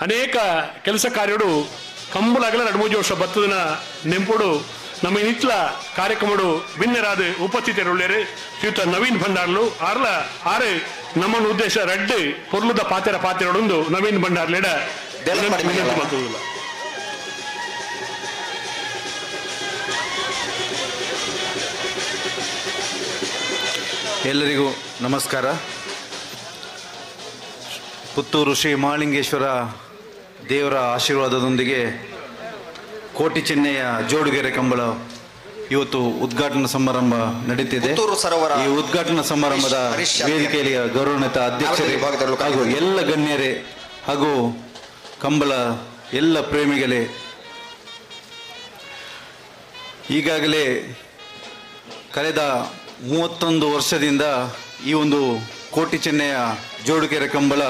ಅನೇಕ ಕೆಲಸ ಕಾರ್ಯಡು ಕಂಬುಲಾಗಲ 2-3 ವರ್ಷ ಬತ್ತದನ ನೆಂಪುಡು ನಮ್ಮ ನಿತ್ಲ ಕಾರ್ಯಕ್ರಮಡು ಭಿನ್ನರಾದ ಉಪಸ್ಥಿತರುಳ್ಳೇರು ಶ್ರೀಯುತ ನವೀನ್ ಭಂಡಾರ್ಲು ಆರ್ಲ ಆರು ನಮ್ಮನ್ನು ಉದ್ದೇಶ ರಡ್ಡು ಪೊರ್ಲುದ ಪಾತೆರ ಪಾತೆರಡೊಂದು ನವೀನ್ ಭಂಡಾರ್ಲೆಡ ವಿನಂತಿ. ಎಲ್ಲರಿಗೂ ನಮಸ್ಕಾರ. ಪುತ್ತೂರು ಶ್ರೀ ಮಹಾಲಿಂಗೇಶ್ವರ ದೇವರ ಆಶೀರ್ವಾದದೊಂದಿಗೆ ಕೋಟಿ ಚೆನ್ನಯ್ಯ ಜೋಡುಗೆರೆ ಕಂಬಳ ಇವತ್ತು ಉದ್ಘಾಟನಾ ಸಮಾರಂಭ ನಡೀತಿದೆ. ಈ ಉದ್ಘಾಟನಾ ಸಮಾರಂಭದ ವೇದಿಕೆಯಲ್ಲಿ ಗೌರವಾನ್ವಿತ ಅಧ್ಯಕ್ಷರೇ ಹಾಗೂ ಎಲ್ಲ ಗಣ್ಯರೇ ಹಾಗೂ ಕಂಬಳ ಎಲ್ಲ ಪ್ರೇಮಿಗಳೇ, ಈಗಾಗಲೇ ಕಳೆದ 31 ವರ್ಷದಿಂದ ಈ ಒಂದು ಕೋಟಿ ಚೆನ್ನಯ್ಯ ಜೋಡುಗೆರೆ ಕಂಬಳ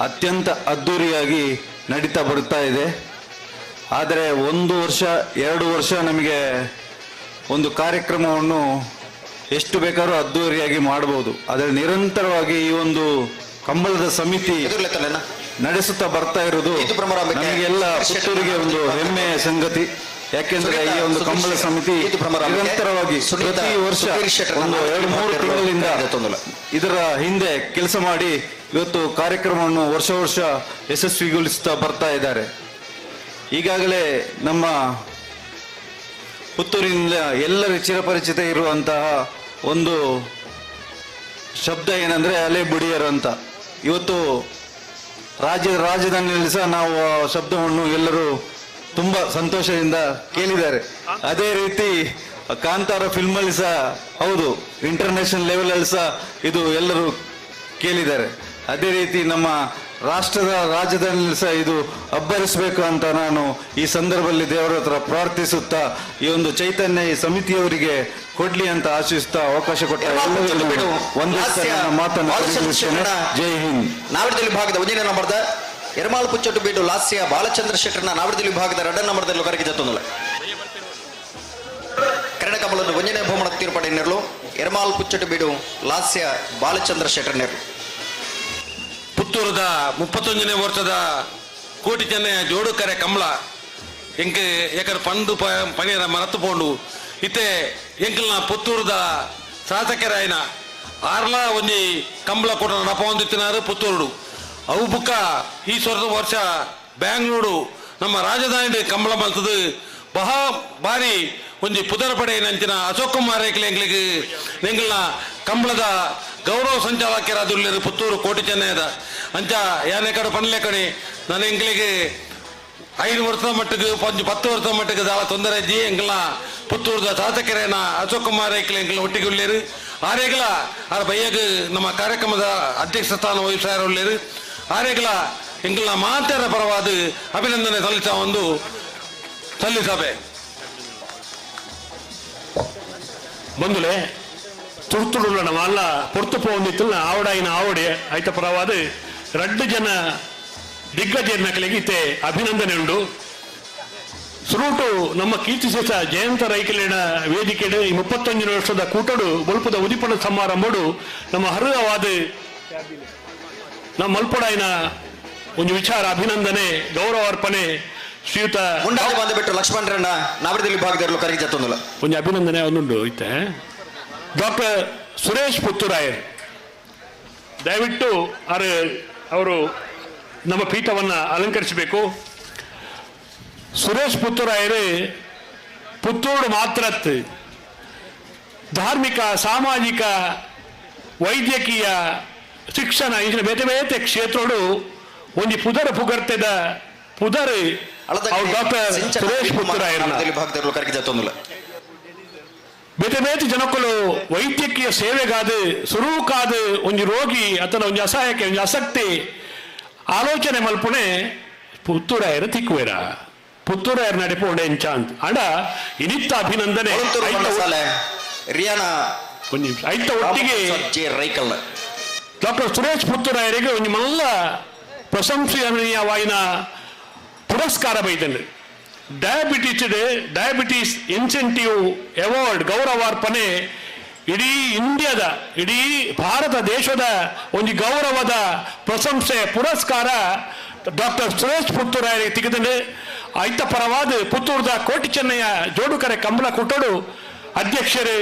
ಅತ್ಯಂತ ಅದ್ಧೂರಿಯಾಗಿ ನಡೀತಾ ಬರುತ್ತಾ ಇದೆ. ಆದರೆ 1 ವರ್ಷ 2 ವರ್ಷ ನಮಗೆ ಒಂದು ಕಾರ್ಯಕ್ರಮವನ್ನು ಎಷ್ಟು ಬೇಕಾದ್ರೂ ಅದ್ಧೂರಿಯಾಗಿ ಮಾಡಬಹುದು. ಆದರೆ ನಿರಂತರವಾಗಿ ಈ ಒಂದು ಕಂಬಳದ ಸಮಿತಿ ನಡೆಸುತ್ತಾ ಬರ್ತಾ ಇರೋದು ನಮಗೆಲ್ಲ ಪುತ್ತೂರಿಗೆ ಒಂದು ಹೆಮ್ಮೆಯ ಸಂಗತಿ. ಯಾಕೆಂದ್ರೆ ಈ ಒಂದು ಕಂಬಳ ಸಮಿತಿ ನಿರಂತರವಾಗಿ ಪ್ರತಿ ವರ್ಷ ಒಂದು 2-3 ತಿಂಗಳಿಂದ ಇದರ ಹಿಂದೆ ಕೆಲಸ ಮಾಡಿ ಇವತ್ತು ಕಾರ್ಯಕ್ರಮವನ್ನು ವರ್ಷ ವರ್ಷ ಯಶಸ್ವಿಗೊಳಿಸುತ್ತಾ ಬರ್ತಾ ಇದ್ದಾರೆ. ಈಗಾಗಲೇ ನಮ್ಮ ಪುತ್ತೂರಿನಿಂದ ಎಲ್ಲರ ಚಿರಪರಿಚಿತ ಇರುವಂತಹ ಒಂದು ಶಬ್ದ ಏನಂದರೆ ಅಲೆ ಬುಡಿಯರು ಅಂತ. ಇವತ್ತು ರಾಜ್ಯದ ರಾಜಧಾನಿಯಲ್ಲಿ ಸಹ ನಾವು ಆ ಶಬ್ದವನ್ನು ಎಲ್ಲರೂ ತುಂಬ ಸಂತೋಷದಿಂದ ಕೇಳಿದ್ದಾರೆ. ಅದೇ ರೀತಿ ಕಾಂತಾರ ಫಿಲ್ಮಲ್ಲಿ ಸಹ ಹೌದು, ಇಂಟರ್ನ್ಯಾಷನಲ್ ಲೆವೆಲಲ್ಲಿ ಸಹ ಇದು ಎಲ್ಲರೂ ಕೇಳಿದ್ದಾರೆ. ಅದೇ ರೀತಿ ನಮ್ಮ ರಾಷ್ಟ್ರದ ರಾಜಧಾನಿಯಲ್ಲಿ ಸಹ ಇದು ಅಬ್ಬರಿಸಬೇಕು ಅಂತ ನಾನು ಈ ಸಂದರ್ಭದಲ್ಲಿ ದೇವರ ಹತ್ರ ಪ್ರಾರ್ಥಿಸುತ್ತಾ ಈ ಒಂದು ಚೈತನ್ಯ ಈ ಸಮಿತಿಯವರಿಗೆ ಕೊಡ್ಲಿ ಅಂತ ಆಶಿಸುತ್ತಾ ಅವಕಾಶ ಕೊಟ್ಟ ಎಲ್ಲರಿಗೂ ಒಂದೇ ಮಾತನ್ನು. ಜೈ ಹಿಂದ್. ನಾವಿಡದಲ್ಲಿ ವಿಭಾಗದ ಒಂದನೇ ನಂಬರ್ದ ಎರ್ಮಾಲ್ ಪುಚ್ಚಟ್ಟು ಬೀಡು ಲಾಸ್ಯ ಬಾಲಚಂದ್ರ ಶೆಟ್ಟರ್ನ ನಾವಿಡದಲ್ಲಿ ವಿಭಾಗದ ಎರಡನೇ ನಂಬರ್ದಲ್ಲಿ ಕರಗಿ ಜತ್ತೊಂದಲ್ಲ ಕನ್ನಡ ಕಮಲನ್ನು ಒಂದನೇ ಬಹುಮಾನ ತೀರ್ಪಡೆ ನೆರಳು ಎರ್ಮಾಲ್ ಪುಚ್ಚಟ್ಟು ಬೀಡು ಲಾಸ್ಯ ಬಾಲಚಂದ್ರ ಶೆಟ್ಟರ್ ನೆರಳು. ಪುತ್ತೂರದ 31ನೇ ವರ್ಷದ ಕೋಟಿ ಚೆನ್ನಯ ಜೋಡುಕರೆ ಕಮಲ ಎಂಕ್ ಏಕರ್ ಪಂದು ಪನಿಯರ ಮರತು ಪೋಂಡು ಇತ್ತೆ ಎಂಕಲ್ನ ಪುತ್ತೂರದ ಶಾಸಕರಾಯನ ಆರ್ಲ ಒಂಜಿ ಕಂಬಳ ಕೂಟ ನಡಪೊಂದಿತ್ತಿನಾರು ಪುತ್ತೂರುಡು. ಅವು ಬುಕ್ಕ ಈ ವರ್ಷ ಬ್ಯಾಂಗ್ಳೂರು ನಮ್ಮ ರಾಜಧಾನಿ ಕಂಬಳ ಮಲ್ತದು ಬಹಾ ಬಾರಿ ಒಂಜಿ ಪುದರಪಡೆ ನಂಚಿನ ಅಶೋಕ್ ಕುಮಾರ್ ಎಂಕ್ಲಿಗೆ ಎಂಕಲ್ನ ಕಂಬಳದ ಗೌರವ ಸಂಚಾಲಕರಾದುಲ್ಲೇರು ಪುತ್ತೂರು ಕೋಟಿ ಚೆನ್ನಯದ ಅಂಚ ಯಾನೆ ಕಡೆ ಪನ್ಲೆ ಕಡೆ ನಾನು ಎಂಕ್ಲಿಗೆ 5 ವರ್ಷದ ಮಟ್ಟಿಗೆ 10 ವರ್ಷದ ಮಟ್ಟಿಗೆ ದಾಳ ತೊಂದರೆ ಇಜ್ಜಿ. ಎಂಕಲ್ನ ಪುತ್ತೂರದ ಶಾಸಕರೇನ ಅಶೋಕ್ ಕುಮಾರ್ ಎಂಕ್ಲ ಎಂಕಲ್ನ ಒಟ್ಟಿಗೆ ಉಳ್ಳೇರು. ಆರೇಗಲ ಆರ ಬಯ್ಯಗ್ ನಮ್ಮ ಕಾರ್ಯಕ್ರಮದ ಅಧ್ಯಕ್ಷ ಸ್ಥಾನ ವಹಿಸಾರ ಉಳ್ಳೇರು. ಆರೇಗಲ ಎಂಕಲ್ನ ಮಾತೆರ ಪರವಾದ ಅಭಿನಂದನೆ ಸಲ್ಲಿಸ ಒಂದು ಸಲ್ಲಿಸಬೆ ಬಂದುಲೆ ತುರ್ತುಡುಳ್ಳ ಅಲ್ಲ ಪೊರ್ತು ಪೋಂದಿತ್ತಲ್ಲ ಆವಡಾಯಿನ ಆವಡೆ ಐತ ಪರವಾದ 2 ಜನ ದಿಗ್ಗಜರ್ನಕಲಿಗೆ ಇತ್ತೆ ಅಭಿನಂದನೆ ಉಂಡು. ಸುರೂಟು ನಮ್ಮ ಕೀರ್ತಿಶೇಷ ಜಯಂತ ರೈಕಲಿನ ವೇದಿಕೆ ಈ 31 ವರ್ಷದ ಕೂಟಡು ಬೊಲ್ಪದ ಉದಿಪನ ಸಮಾರಂಭಡು ನಮ್ಮ ಹರ್ಹವಾದ ನಮ್ಮ ಮಲ್ಪಡಾಯಿನ ಒಂದು ವಿಚಾರ ಅಭಿನಂದನೆ ಗೌರವಾರ್ಪಣೆ ಶ್ರೀಯುತ ಮುಂಡಾಜೆ ಬಂದುಬಿಟ್ಟು ಲಕ್ಷ್ಮಣರನ್ನ ನಾವರದಲ್ಲಿ ವಿಭಾಗದಲ್ಲಿ ಕರಗಿ ಜತ್ತೊಂದಲ್ಲ ಒಂದು ಅಭಿನಂದನೆ ಒಂದುಂಡು ಇತ್ತೆ ಡಾಕ್ಟರ್ ಸುರೇಶ್ ಪುತ್ತೂರಾಯರ್ ದಯವಿಟ್ಟು ಅವರು ನಮ್ಮ ಪೀಠವನ್ನು ಅಲಂಕರಿಸಬೇಕು. ಸುರೇಶ್ ಪುತ್ತೂರಾಯರು ಪುತ್ತೂರು ಮಾತ್ರ ಧಾರ್ಮಿಕ ಸಾಮಾಜಿಕ ವೈದ್ಯಕೀಯ ಶಿಕ್ಷಣ ಇಂಚಿನ ಬೇತೆ ಬೇತೆ ಕ್ಷೇತ್ರಡು ಒಂದು ಪುದರ ಪುಗರ್ತೆದ ಪುದರ್ ಡಾಕ್ಟರ್ ಸುರೇಶ್ ಪುತ್ತೂರಾಯರ್ನ ಬೇತೆ ಬೇತೆ ಜನಕ್ಕಳು ವೈದ್ಯಕೀಯ ಸೇವೆಗಾದ ಸುರೂಕಾದ ಒಂದು ರೋಗಿ ಅಥವಾ ಒಂದು ಅಸಹಾಯಕ ಒಂದು ಆಸಕ್ತಿ ಆಲೋಚನೆ ಮಲ್ಪುಣೆ ಪುತ್ತೂರಾಯರು ತಿಕ್ಕುವೇರ ಪುತ್ತೂರಾಯರ್ ನಡೆಪೋಂಡೆ ಎಂಚ ಅಂತ ಅಂಡ ಇನಿತ್ತ ಅಭಿನಂದನೆ ಒಂದು ನಿಮಿಷ ಐತ ಒಟ್ಟಿಗೆ ಡಾಕ್ಟರ್ ಸುರೇಶ್ ಪುತ್ತೂರಾಯರಿಗೆ ಒಂದು ಮಲ್ಲ ಪ್ರಶಂಸನೀಯವಾಯಿನ ಪುರಸ್ಕಾರ ಬೈದನು. ಡಯಾಬಿಟಿಸ್ ಇನ್ಸೆಂಟಿವ್ ಅವಾರ್ಡ್ ಗೌರವಾರ್ಪಣೆ ಇಡೀ ಇಂಡಿಯಾದ ಇಡೀ ಭಾರತ ದೇಶದ ಒಂದು ಗೌರವದ ಪ್ರಶಂಸೆ ಪುರಸ್ಕಾರ ಡಾಕ್ಟರ್ ಸುರೇಶ್ ಪುತ್ತೂರಾಯರಿಗೆ ತೆಗೆದಂಡೆ ಐತ ಪರವಾದ ಪುತ್ತೂರದ ಕೋಟಿ ಚೆನ್ನಯ್ಯ ಜೋಡುಕರೆ ಕಂಬಳ ಕುಟ್ಟೋಡು ಅಧ್ಯಕ್ಷರೇ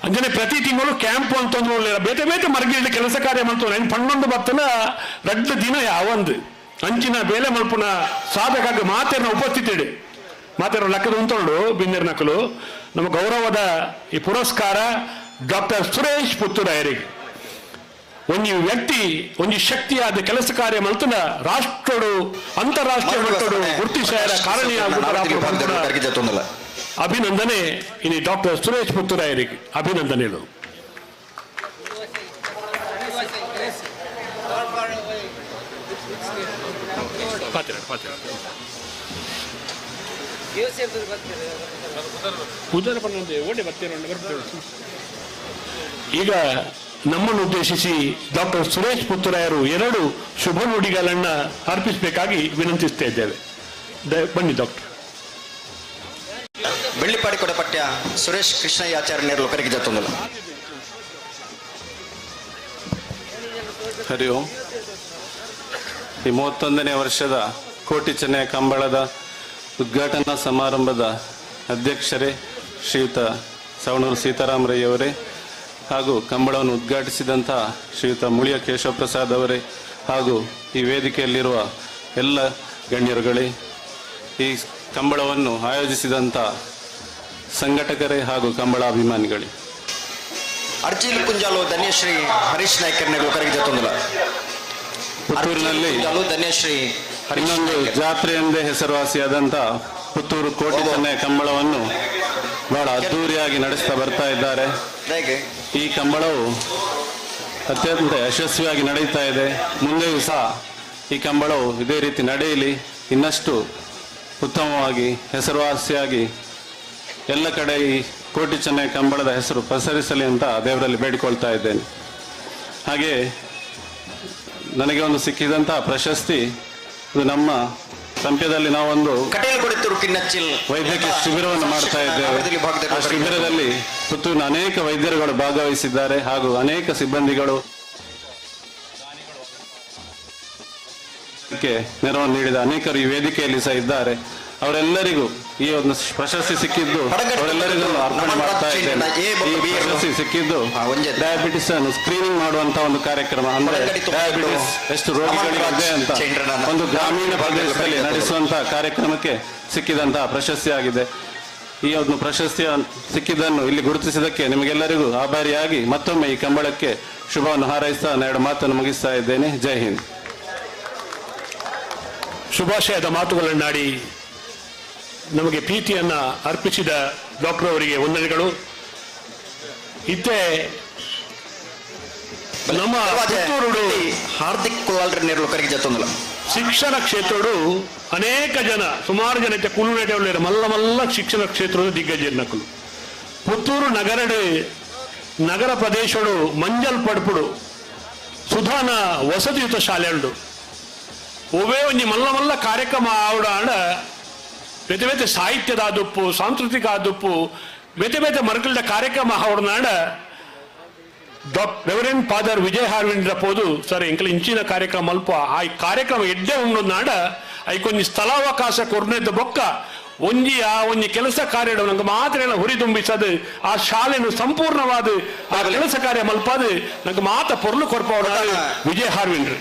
ಅಂಜನೆ ಪ್ರತಿ ತಿಂಗಳು ಕ್ಯಾಂಪ್ ಅಂತಂದ್ರೆ ಬೇತೆ ಬೇತೆ ಮರ್ಗಿಲ್ಡ್ ಕೆಲಸ ಕಾರ್ಯ ಮಾಡ್ತಾರೆ 12 ಬತ್ತನ 2 ದಿನ ಯಾವೊಂದು ಅಂಚಿನ ಬೇಲೆ ಮಲ್ಪುನ ಸಾಧಕ ಮಾತೆರ್ನ ಉಪಸ್ಥಿತಿ ಮಾತೆರ ಲಕ್ಕದ ಉಂಟು ಬಿಂದಿರ್ ನಕಲು ನಮ್ಮ ಗೌರವದ ಈ ಪುರಸ್ಕಾರ ಡಾಕ್ಟರ್ ಸುರೇಶ್ ಪುತ್ತೂರಾಯರಿಗೆ. ಒಂದು ವ್ಯಕ್ತಿ ಒಂದು ಶಕ್ತಿಯಾದ ಕೆಲಸ ಕಾರ್ಯ ಮಲ್ತನ ರಾಷ್ಟ್ರಡು ಅಂತಾರಾಷ್ಟ್ರೀಯ ಮಟ್ಟಡು ಗುರುತಿಸಾರ ಕಾರಣೀಯ ಅಭಿನಂದನೆ ಇನಿ ಡಾಕ್ಟರ್ ಸುರೇಶ್ ಪುತ್ತೂರಾಯರಿಗೆ ಅಭಿನಂದನೆಗಳು. ಈಗ ನಮ್ಮನ್ನು ಉದ್ದೇಶಿಸಿ ಡಾಕ್ಟರ್ ಸುರೇಶ್ ಪುತ್ತೂರಾಯರು ಎರಡು ಶುಭ ನುಡಿಗಳನ್ನು ಅರ್ಪಿಸಬೇಕಾಗಿ ವಿನಂತಿಸ್ತಾ ಇದ್ದೇವೆ. ಬನ್ನಿ ಡಾಕ್ಟರ್. ಬೆಳ್ಳಿಪಾಡಿ ಕೊಡಪಟ್ಯ ಸುರೇಶ್ ಕೃಷ್ಣಯ್ಯ ಆಚಾರ್ಯ ನೇರಲು ಕರೆಗೆ ಜತ್ತೊಂದಲ್ಲ. ಹರಿ ಓಂ. ಈ 31ನೇ ವರ್ಷದ ಕೋಟಿ ಚೆನ್ನಯ ಕಂಬಳದ ಉದ್ಘಾಟನಾ ಸಮಾರಂಭದ ಅಧ್ಯಕ್ಷರೇ ಶ್ರೀಯುತ ಸವಣೂರು ಸೀತಾರಾಮರಯ್ಯವರೇ ಹಾಗೂ ಕಂಬಳವನ್ನು ಉದ್ಘಾಟಿಸಿದಂಥ ಶ್ರೀಯುತ ಮುಳಿಯ ಕೇಶವಪ್ರಸಾದ್ ಅವರೇ ಹಾಗೂ ಈ ವೇದಿಕೆಯಲ್ಲಿರುವ ಎಲ್ಲ ಗಣ್ಯರುಗಳೇ, ಈ ಕಂಬಳವನ್ನು ಆಯೋಜಿಸಿದಂಥ ಸಂಘಟಕರೇ ಹಾಗೂ ಕಂಬಳ ಅಭಿಮಾನಿಗಳೇ. ಅರ್ಜಿಲ್ ಕುಂಜಾಲು ಧನ್ಯಶ್ರೀ ಹರೀಶ್ ನಾಯ್ಕರ್ ನೇರಲು ಕರೆಗೆ ಜತ್ತೊಂದಲ್ಲ. ಪುತ್ತೂರಿನಲ್ಲಿ ಧನ್ಯಶ್ರೀ ಇನ್ನೊಂದು ಜಾತ್ರೆ ಎಂದೇ ಹೆಸರುವಾಸಿಯಾದಂಥ ಪುತ್ತೂರು ಕೋಟಿ ಚೆನ್ನಯ ಕಂಬಳವನ್ನು ಬಹಳ ಅದ್ಧೂರಿಯಾಗಿ ನಡೆಸ್ತಾ ಬರ್ತಾ ಇದ್ದಾರೆ. ಈ ಕಂಬಳವು ಅತ್ಯಂತ ಯಶಸ್ವಿಯಾಗಿ ನಡೆಯುತ್ತಾ ಇದೆ. ಮುಂದೆಯೂ ಸಹ ಈ ಕಂಬಳವು ಇದೇ ರೀತಿ ನಡೆಯಲಿ, ಇನ್ನಷ್ಟು ಉತ್ತಮವಾಗಿ ಹೆಸರುವಾಸಿಯಾಗಿ ಎಲ್ಲ ಕಡೆ ಈ ಕೋಟಿ ಚೆನ್ನಯ ಕಂಬಳದ ಹೆಸರು ಪಸರಿಸಲಿ ಅಂತ ದೇವರಲ್ಲಿ ಬೇಡಿಕೊಳ್ತಾ ಇದ್ದೇನೆ. ಹಾಗೆಯೇ ನನಗೆ ಒಂದು ಸಿಕ್ಕಿದಂತಹ ಪ್ರಶಸ್ತಿ, ಇದು ನಮ್ಮ ಸಂಪ್ಯದಲ್ಲಿ ನಾವೊಂದು ವೈದ್ಯಕೀಯ ಶಿಬಿರವನ್ನು ಮಾಡ್ತಾ ಇದ್ದೇವೆ. ಆ ಶಿಬಿರದಲ್ಲಿ ಪುತ್ತೂರಿನ ಅನೇಕ ವೈದ್ಯರುಗಳು ಭಾಗವಹಿಸಿದ್ದಾರೆ ಹಾಗೂ ಅನೇಕ ಸಿಬ್ಬಂದಿಗಳು ನೆರವನ್ನು ನೀಡಿದ ಅನೇಕರು ಈ ವೇದಿಕೆಯಲ್ಲಿ ಸಹ ಇದ್ದಾರೆ. ಅವರೆಲ್ಲರಿಗೂ ಈ ಒಂದು ಪ್ರಶಸ್ತಿ ಸಿಕ್ಕಿದ್ದು ಅವರೆಲ್ಲರಿಗೂ ಅರ್ಪಣೆ ಮಾಡ್ತಾ ಇದ್ದೇನೆ. ಈ ಪ್ರಶಸ್ತಿ ಸಿಕ್ಕಿದ್ದು ಡಯಾಬಿಟಿಸ್ ಅನ್ನು ಸ್ಕ್ರೀನಿಂಗ್ ಮಾಡುವಂತ ಒಂದು ಕಾರ್ಯಕ್ರಮ, ಅಂದ್ರೆ ಡಯಾಬಿಟಿಸ್ ಎಷ್ಟು ರೋಗಿಗಳಿಗೆ ಇದೆ ಅಂತ ಒಂದು ಗ್ರಾಮೀಣ ಪ್ರದೇಶದಲ್ಲಿ ನಡೆಸುವಂತಹ ಕಾರ್ಯಕ್ರಮಕ್ಕೆ ಸಿಕ್ಕಿದಂತಹ ಪ್ರಶಸ್ತಿ ಆಗಿದೆ. ಈ ಒಂದು ಪ್ರಶಸ್ತಿಯ ಸಿಕ್ಕಿದ್ದನ್ನು ಇಲ್ಲಿ ಗುರುತಿಸಿದ್ದಕ್ಕೆ ನಿಮಗೆಲ್ಲರಿಗೂ ಆಭಾರಿಯಾಗಿ ಮತ್ತೊಮ್ಮೆ ಈ ಕಂಬಳಕ್ಕೆ ಶುಭವನ್ನು ಹಾರೈಸ್ತಾ ಎರಡು ಮಾತನ್ನು ಮುಗಿಸ್ತಾ ಇದ್ದೇನೆ. ಜೈ ಹಿಂದ್. ಶುಭಾಶಯದ ಮಾತುಗಳನ್ನಾಡಿ ನಮಗೆ ಪ್ರೀತಿಯನ್ನು ಅರ್ಪಿಸಿದ ಡಾಕ್ಟರ್ ಅವರಿಗೆ ವಂದನೆಗಳು. ಇತ್ತೆ ನಮ್ಮ ಪುತ್ತೂರುಡು ಹಾರ್ದಿಕ್ ಕುಲಾಲ್ರ ನೇರಲು ಕರೆಗೆ ಜತ್ತೊಂದಲ್ಲ. ಶಿಕ್ಷಣ ಕ್ಷೇತ್ರಡು ಅನೇಕ ಜನ, ಸುಮಾರು ಜನ ಕುಲುನೇಟೆ ಮಲ್ಲ ಮಲ್ಲ ಶಿಕ್ಷಣ ಕ್ಷೇತ್ರದ ದಿಗ್ಗಜನಕಲು. ಪುತ್ತೂರು ನಗರಡು ನಗರ ಪ್ರದೇಶಡು ಮಂಜಲ್ ಪಡ್ಪುಡು ಸುಧಾನ ವಸತಿಯುತ ಶಾಲೆ ಉಂಡು. ಒವೇ ಒಂಜಿ ಮಲ್ಲ ಮಲ್ಲ ಕಾರ್ಯಕ್ರಮ ಆವಡ ಬೇತೆ ಬೇತೆ ಸಾಹಿತ್ಯದ ಆದುಪ್ಪು, ಸಾಂಸ್ಕೃತಿಕ ಆದುಪ್ಪು, ಬೇತೆ ಬೇತೆ ಮರಕಲ್ದ ಕಾರ್ಯಕ್ರಮ ಆವಡನಾಡ ರೆವರೆಂಡ್ ಫಾದರ್ ವಿಜಯ್ ಹಾರ್ವಿಂದ್ರ ಪೋದು ಸರ್ ಎಂಕಲ್ ಇಂಚಿನ ಕಾರ್ಯಕ್ರಮ ಅಲ್ಪ ಆ ಕಾರ್ಯಕ್ರಮ ಎಡ್ಡೆ ಉಂಡು ನಾಡ ಐಕೊಂಜಿ ಸ್ಥಳಾವಕಾಶ ಕೊರ್ನೆದ್ದ ಬೊಕ್ಕ ಒಂಜಿ ಆ ಒಂಜಿ ಕೆಲಸ ಕಾರ್ಯ ನಂಗೆ ಮಾತ್ರ ಹುರಿದುಂಬಿಸದು ಆ ಶಾಲೆನು ಸಂಪೂರ್ಣವಾದ ಆ ಕೆಲಸ ಕಾರ್ಯ ಮಲ್ಪಾದು ನಂಗೆ ಮಾತ ಪೊರ್ಲು ಕೊರ್ಪವರ ವಿಜಯ್ ಹಾರ್ವಿಂಡ್ರು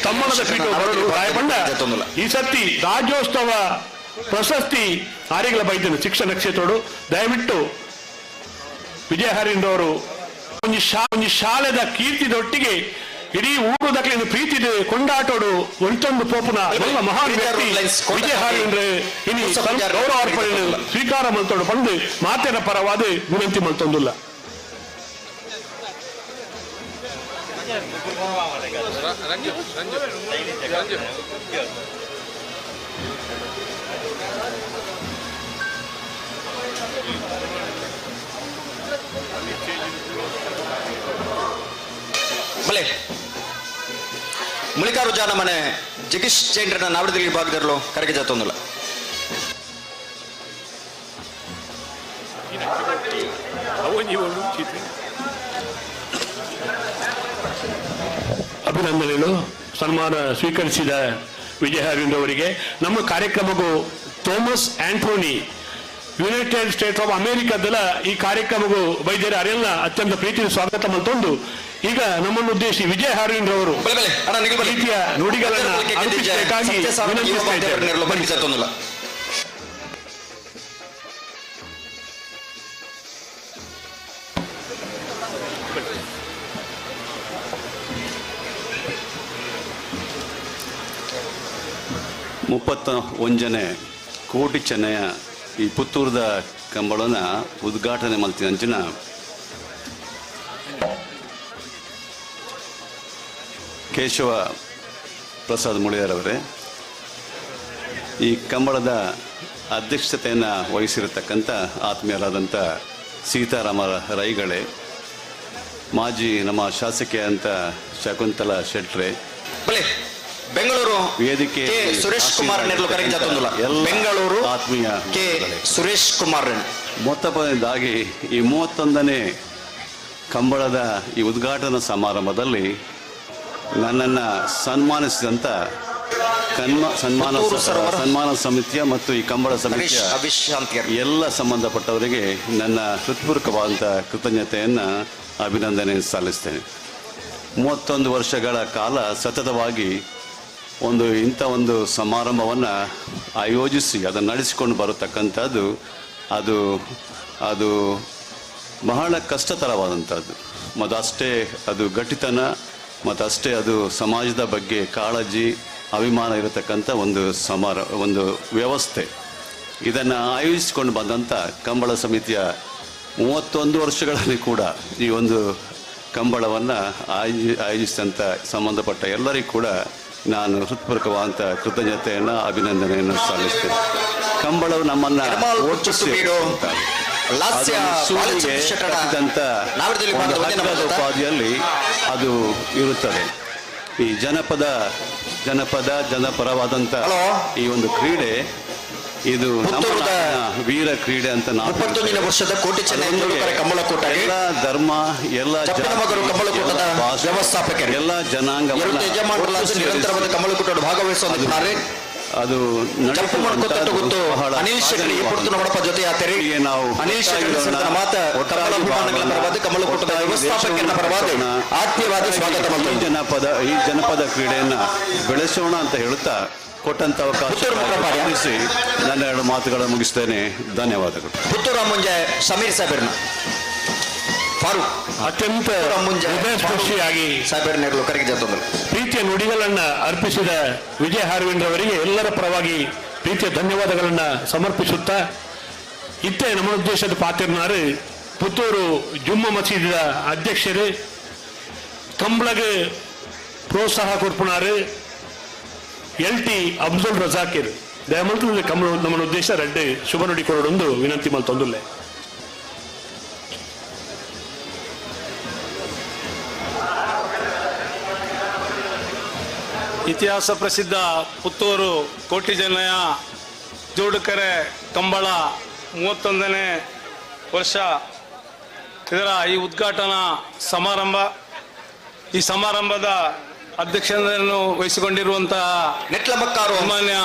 ತಮ್ಮಣದ ಪೀಠ ಬರಲು ರಾಯಬಂಡ ಈ ಸತಿ ರಾಜ್ಯೋತ್ಸವ ಪ್ರಶಸ್ತಿ ಆರಿಗಳ ಬೈದನು ಶಿಕ್ಷಣ ಕ್ಷೇತ್ರಡು. ದಯವಿಟ್ಟು ವಿಜಯ ಹರಿಂದವರು ಒಂಜಿ ಶಾಲೆದ ಕೀರ್ತಿದೊಟ್ಟಿಗೆ ಇಡೀ ಊರು ದಕ್ಲಿನ ಪ್ರೀತಿದೆ ಕೊಂಡಾಟೋಡು ಒಂಟೊಂದು ಪೋಪುನ ಮಹಾನ್ ವ್ಯಕ್ತಿ ವಿಜಯ ಹಾರಿಂದ್ರೆ ಇನಿ ಗೌರವ ಅರ್ಪಣೆ ಸ್ವೀಕಾರ ಮಲ್ತೋಡು ಬಂದು ಮಾತಿನ ಪರವಾದ ವಿನಂತಿ ಮಲ್ತೊಂದುಲ್ಲ. ಬಲೆ ಮುಳಿಕಾರು ಜಾನ ಮನೆ ಜಗೀಶ್ ಚೇಂಡ್ರನ ನಾವಡದಲ್ಲಿ ವಿಭಾಗದಲ್ಲೂ ಕರೆಗೆ ಜತ್ತೊಂದಿಲ್ಲ. ಅಭಿನಂದನೆಗಳು. ಸನ್ಮಾನ ಸ್ವೀಕರಿಸಿದ ವಿಜಯ ಅರವಿಂದ್ ಅವರಿಗೆ. ನಮ್ಮ ಕಾರ್ಯಕ್ರಮಕ್ಕೂ Thomas Anthony United States of ಅಮೆರಿಕದಲ್ಲ ಈ ಕಾರ್ಯಕ್ರಮಕ್ಕೂ ವೈದ್ಯರ ಅರೆಲ್ಲ ಅತ್ಯಂತ ಪ್ರೀತಿಯ ಸ್ವಾಗತ ಮಲ್ತೊಂದು ಈಗ ನಮ್ಮನ್ನು ಉದ್ದೇಶಿಸಿ ವಿಜಯ ಹಾರ್ವಿನ್ ರವರು ಪ್ರೀತಿಯ ನುಡಿಗಳನ್ನು ಅರ್ಪಿಸಬೇಕಾಗಿ ವಿನಂತಿಸ್ತಾ ಇದ್ದೇವೆ. 31ನೇ ಕೋಟಿ ಚೆನ್ನಯ ಈ ಪುತ್ತೂರದ ಕಂಬಳನ ಉದ್ಘಾಟನೆ ಮಲ್ತಿನಂಚಿನ ಕೇಶವ ಪ್ರಸಾದ್ ಮುಳಿಯರವರೇ, ಈ ಕಂಬಳದ ಅಧ್ಯಕ್ಷತೆಯನ್ನು ವಹಿಸಿರತಕ್ಕಂಥ ಆತ್ಮೀಯರಾದಂಥ ಸೀತಾರಾಮ ರೈಗಳೇ, ಮಾಜಿ ನಮ್ಮ ಶಾಸಕಿ ಅಂತ ಶಕುಂತಲಾ ಶೆಟ್ರೆ, ಬೆಂಗಳೂರು ವೇದಿಕೆ ಕೆ ಸುರೇಶ್ ಕುಮಾರ್ ನೆರ್ಲು ಕರೆಗೆ ಜಾತೊಂದುಲ್ಲ. ಬೆಂಗಳೂರು ಆತ್ಮೀಯ ಕೆ ಸುರೇಶ್ ಕುಮಾರ್ ಮೊತ್ತಪದಾಗಿ ಈ 31ನೇ ಕಂಬಳದ ಈ ಉದ್ಘಾಟನಾ ಸಮಾರಂಭದಲ್ಲಿ ನನ್ನನ್ನು ಸನ್ಮಾನಿಸಿದಂಥ ಸನ್ಮಾನ ಸಮಿತಿಯ ಮತ್ತು ಈ ಕಂಬಳ ಸಮಿತಿಯ ಎಲ್ಲ ಸಂಬಂಧಪಟ್ಟವರಿಗೆ ನನ್ನ ಹೃತ್ಪೂರ್ವಕವಾದಂಥ ಕೃತಜ್ಞತೆಯನ್ನು ಅಭಿನಂದನೆ ಸಲ್ಲಿಸ್ತೇನೆ. 31 ವರ್ಷಗಳ ಕಾಲ ಸತತವಾಗಿ ಒಂದು ಇಂಥ ಒಂದು ಸಮಾರಂಭವನ್ನು ಆಯೋಜಿಸಿ ಅದನ್ನು ನಡೆಸಿಕೊಂಡು ಬರತಕ್ಕಂಥದ್ದು ಅದು ಅದು ಬಹಳ ಕಷ್ಟತರವಾದಂಥದ್ದು ಮತ್ತು ಅಷ್ಟೇ ಅದು ಗಟ್ಟಿತನ ಮತ್ತು ಅಷ್ಟೇ ಅದು ಸಮಾಜದ ಬಗ್ಗೆ ಕಾಳಜಿ ಅಭಿಮಾನ ಇರತಕ್ಕಂಥ ಒಂದು ಒಂದು ವ್ಯವಸ್ಥೆ. ಇದನ್ನು ಆಯೋಜಿಸಿಕೊಂಡು ಬಂದಂಥ ಕಂಬಳ ಸಮಿತಿಯ 31 ವರ್ಷಗಳಲ್ಲಿ ಕೂಡ ಈ ಒಂದು ಕಂಬಳವನ್ನು ಆಯೋಜಿಸಿದಂಥ ಸಂಬಂಧಪಟ್ಟ ಎಲ್ಲರಿಗೂ ಕೂಡ ನಾನು ಹೃತ್ಪೂರ್ವಕವಾದಂಥ ಕೃತಜ್ಞತೆಯನ್ನು ಅಭಿನಂದನೆಯನ್ನು ಸಲ್ಲಿಸ್ತೇನೆ. ಕಂಬಳವು ನಮ್ಮನ್ನು ಉಪಾಧಿಯಲ್ಲಿ ಅದು ಇರುತ್ತದೆ. ಈ ಜನಪದ ಜನಪದ ಜನಪರವಾದಂಥ ಈ ಒಂದು ಕ್ರೀಡೆ ಇದು ನಮ್ಮ ವೀರ ಕ್ರೀಡೆ ಅಂತ ನಾವು ಎಲ್ಲ ಧರ್ಮ, ಎಲ್ಲ ವ್ಯವಸ್ಥಾಪಕರು, ಎಲ್ಲ ಜನಾಂಗ ಅದು ನಾವು ಈ ಜನಪದ ಕ್ರೀಡೆಯನ್ನ ಬೆಳೆಸೋಣ ಅಂತ ಹೇಳುತ್ತಾ ಕೊಟ್ಟಂತ ಅವಕಾಶ ನನ್ನ ಎರಡು ಮಾತುಗಳನ್ನು ಮುಗಿಸ್ತೇನೆ. ಧನ್ಯವಾದಗಳು. ಪುತ್ತೂರ ಮುಂಜೆ ಸಮೀರ್ ಸಾಹೇಬರ್ನ ಫಾರೂಕ್ ಅತ್ಯಂತ ಹೃದಯಸ್ಪರ್ಶಿಯಾಗಿ ಸಾಹೇಬರ್ನೆರಳು ಕರೆಗೆ ಜಾತೊಂದರು ಪ್ರೀತಿಯ ನುಡಿಗಳನ್ನು ಅರ್ಪಿಸಿದ ವಿಜಯ ಹಾರ್ವಿನ್ರವರಿಗೆ ಎಲ್ಲರ ಪರವಾಗಿ ಪ್ರೀತಿಯ ಧನ್ಯವಾದಗಳನ್ನು ಸಮರ್ಪಿಸುತ್ತಾ, ಇತ್ತೆ ನಮ್ಮ ಉದ್ದೇಶದ ಪಾತಿರ್ನಾರು ಪುತ್ತೂರು ಜುಮ್ಮ ಮಸೀದಿದ ಅಧ್ಯಕ್ಷರು, ಕಂಬಳಗೆ ಪ್ರೋತ್ಸಾಹ ಕೊಡ್ಪುನಾರು ಎಲ್ ಟಿ ಅಬ್ದುಲ್ ರಜಾಕಿರ್ ದಯಮಲ್ತು ಕಮಲ ನಮ್ಮ ಉದ್ದೇಶ ರೆಡ್ಡಿ ಶುಭ ನುಡಿ ಕೊರಡೊಂದು ವಿನಂತಿ ಮಲ್ತೊಂದುಲ್ಲೆ. ಇತಿಹಾಸ ಪ್ರಸಿದ್ಧ ಪುತ್ತೂರು ಕೋಟಿಜನಯ ಜೋಡುಕರೆ ಕಂಬಳ 31ನೇ ವರ್ಷ ಇದರ ಈ ಉದ್ಘಾಟನಾ ಸಮಾರಂಭ. ಈ ಸಮಾರಂಭದ ಅಧ್ಯಕ್ಷತೆಯನ್ನು ವಹಿಸಿಕೊಂಡಿರುವಂತಹ ಸನ್ಮಾನ್ಯ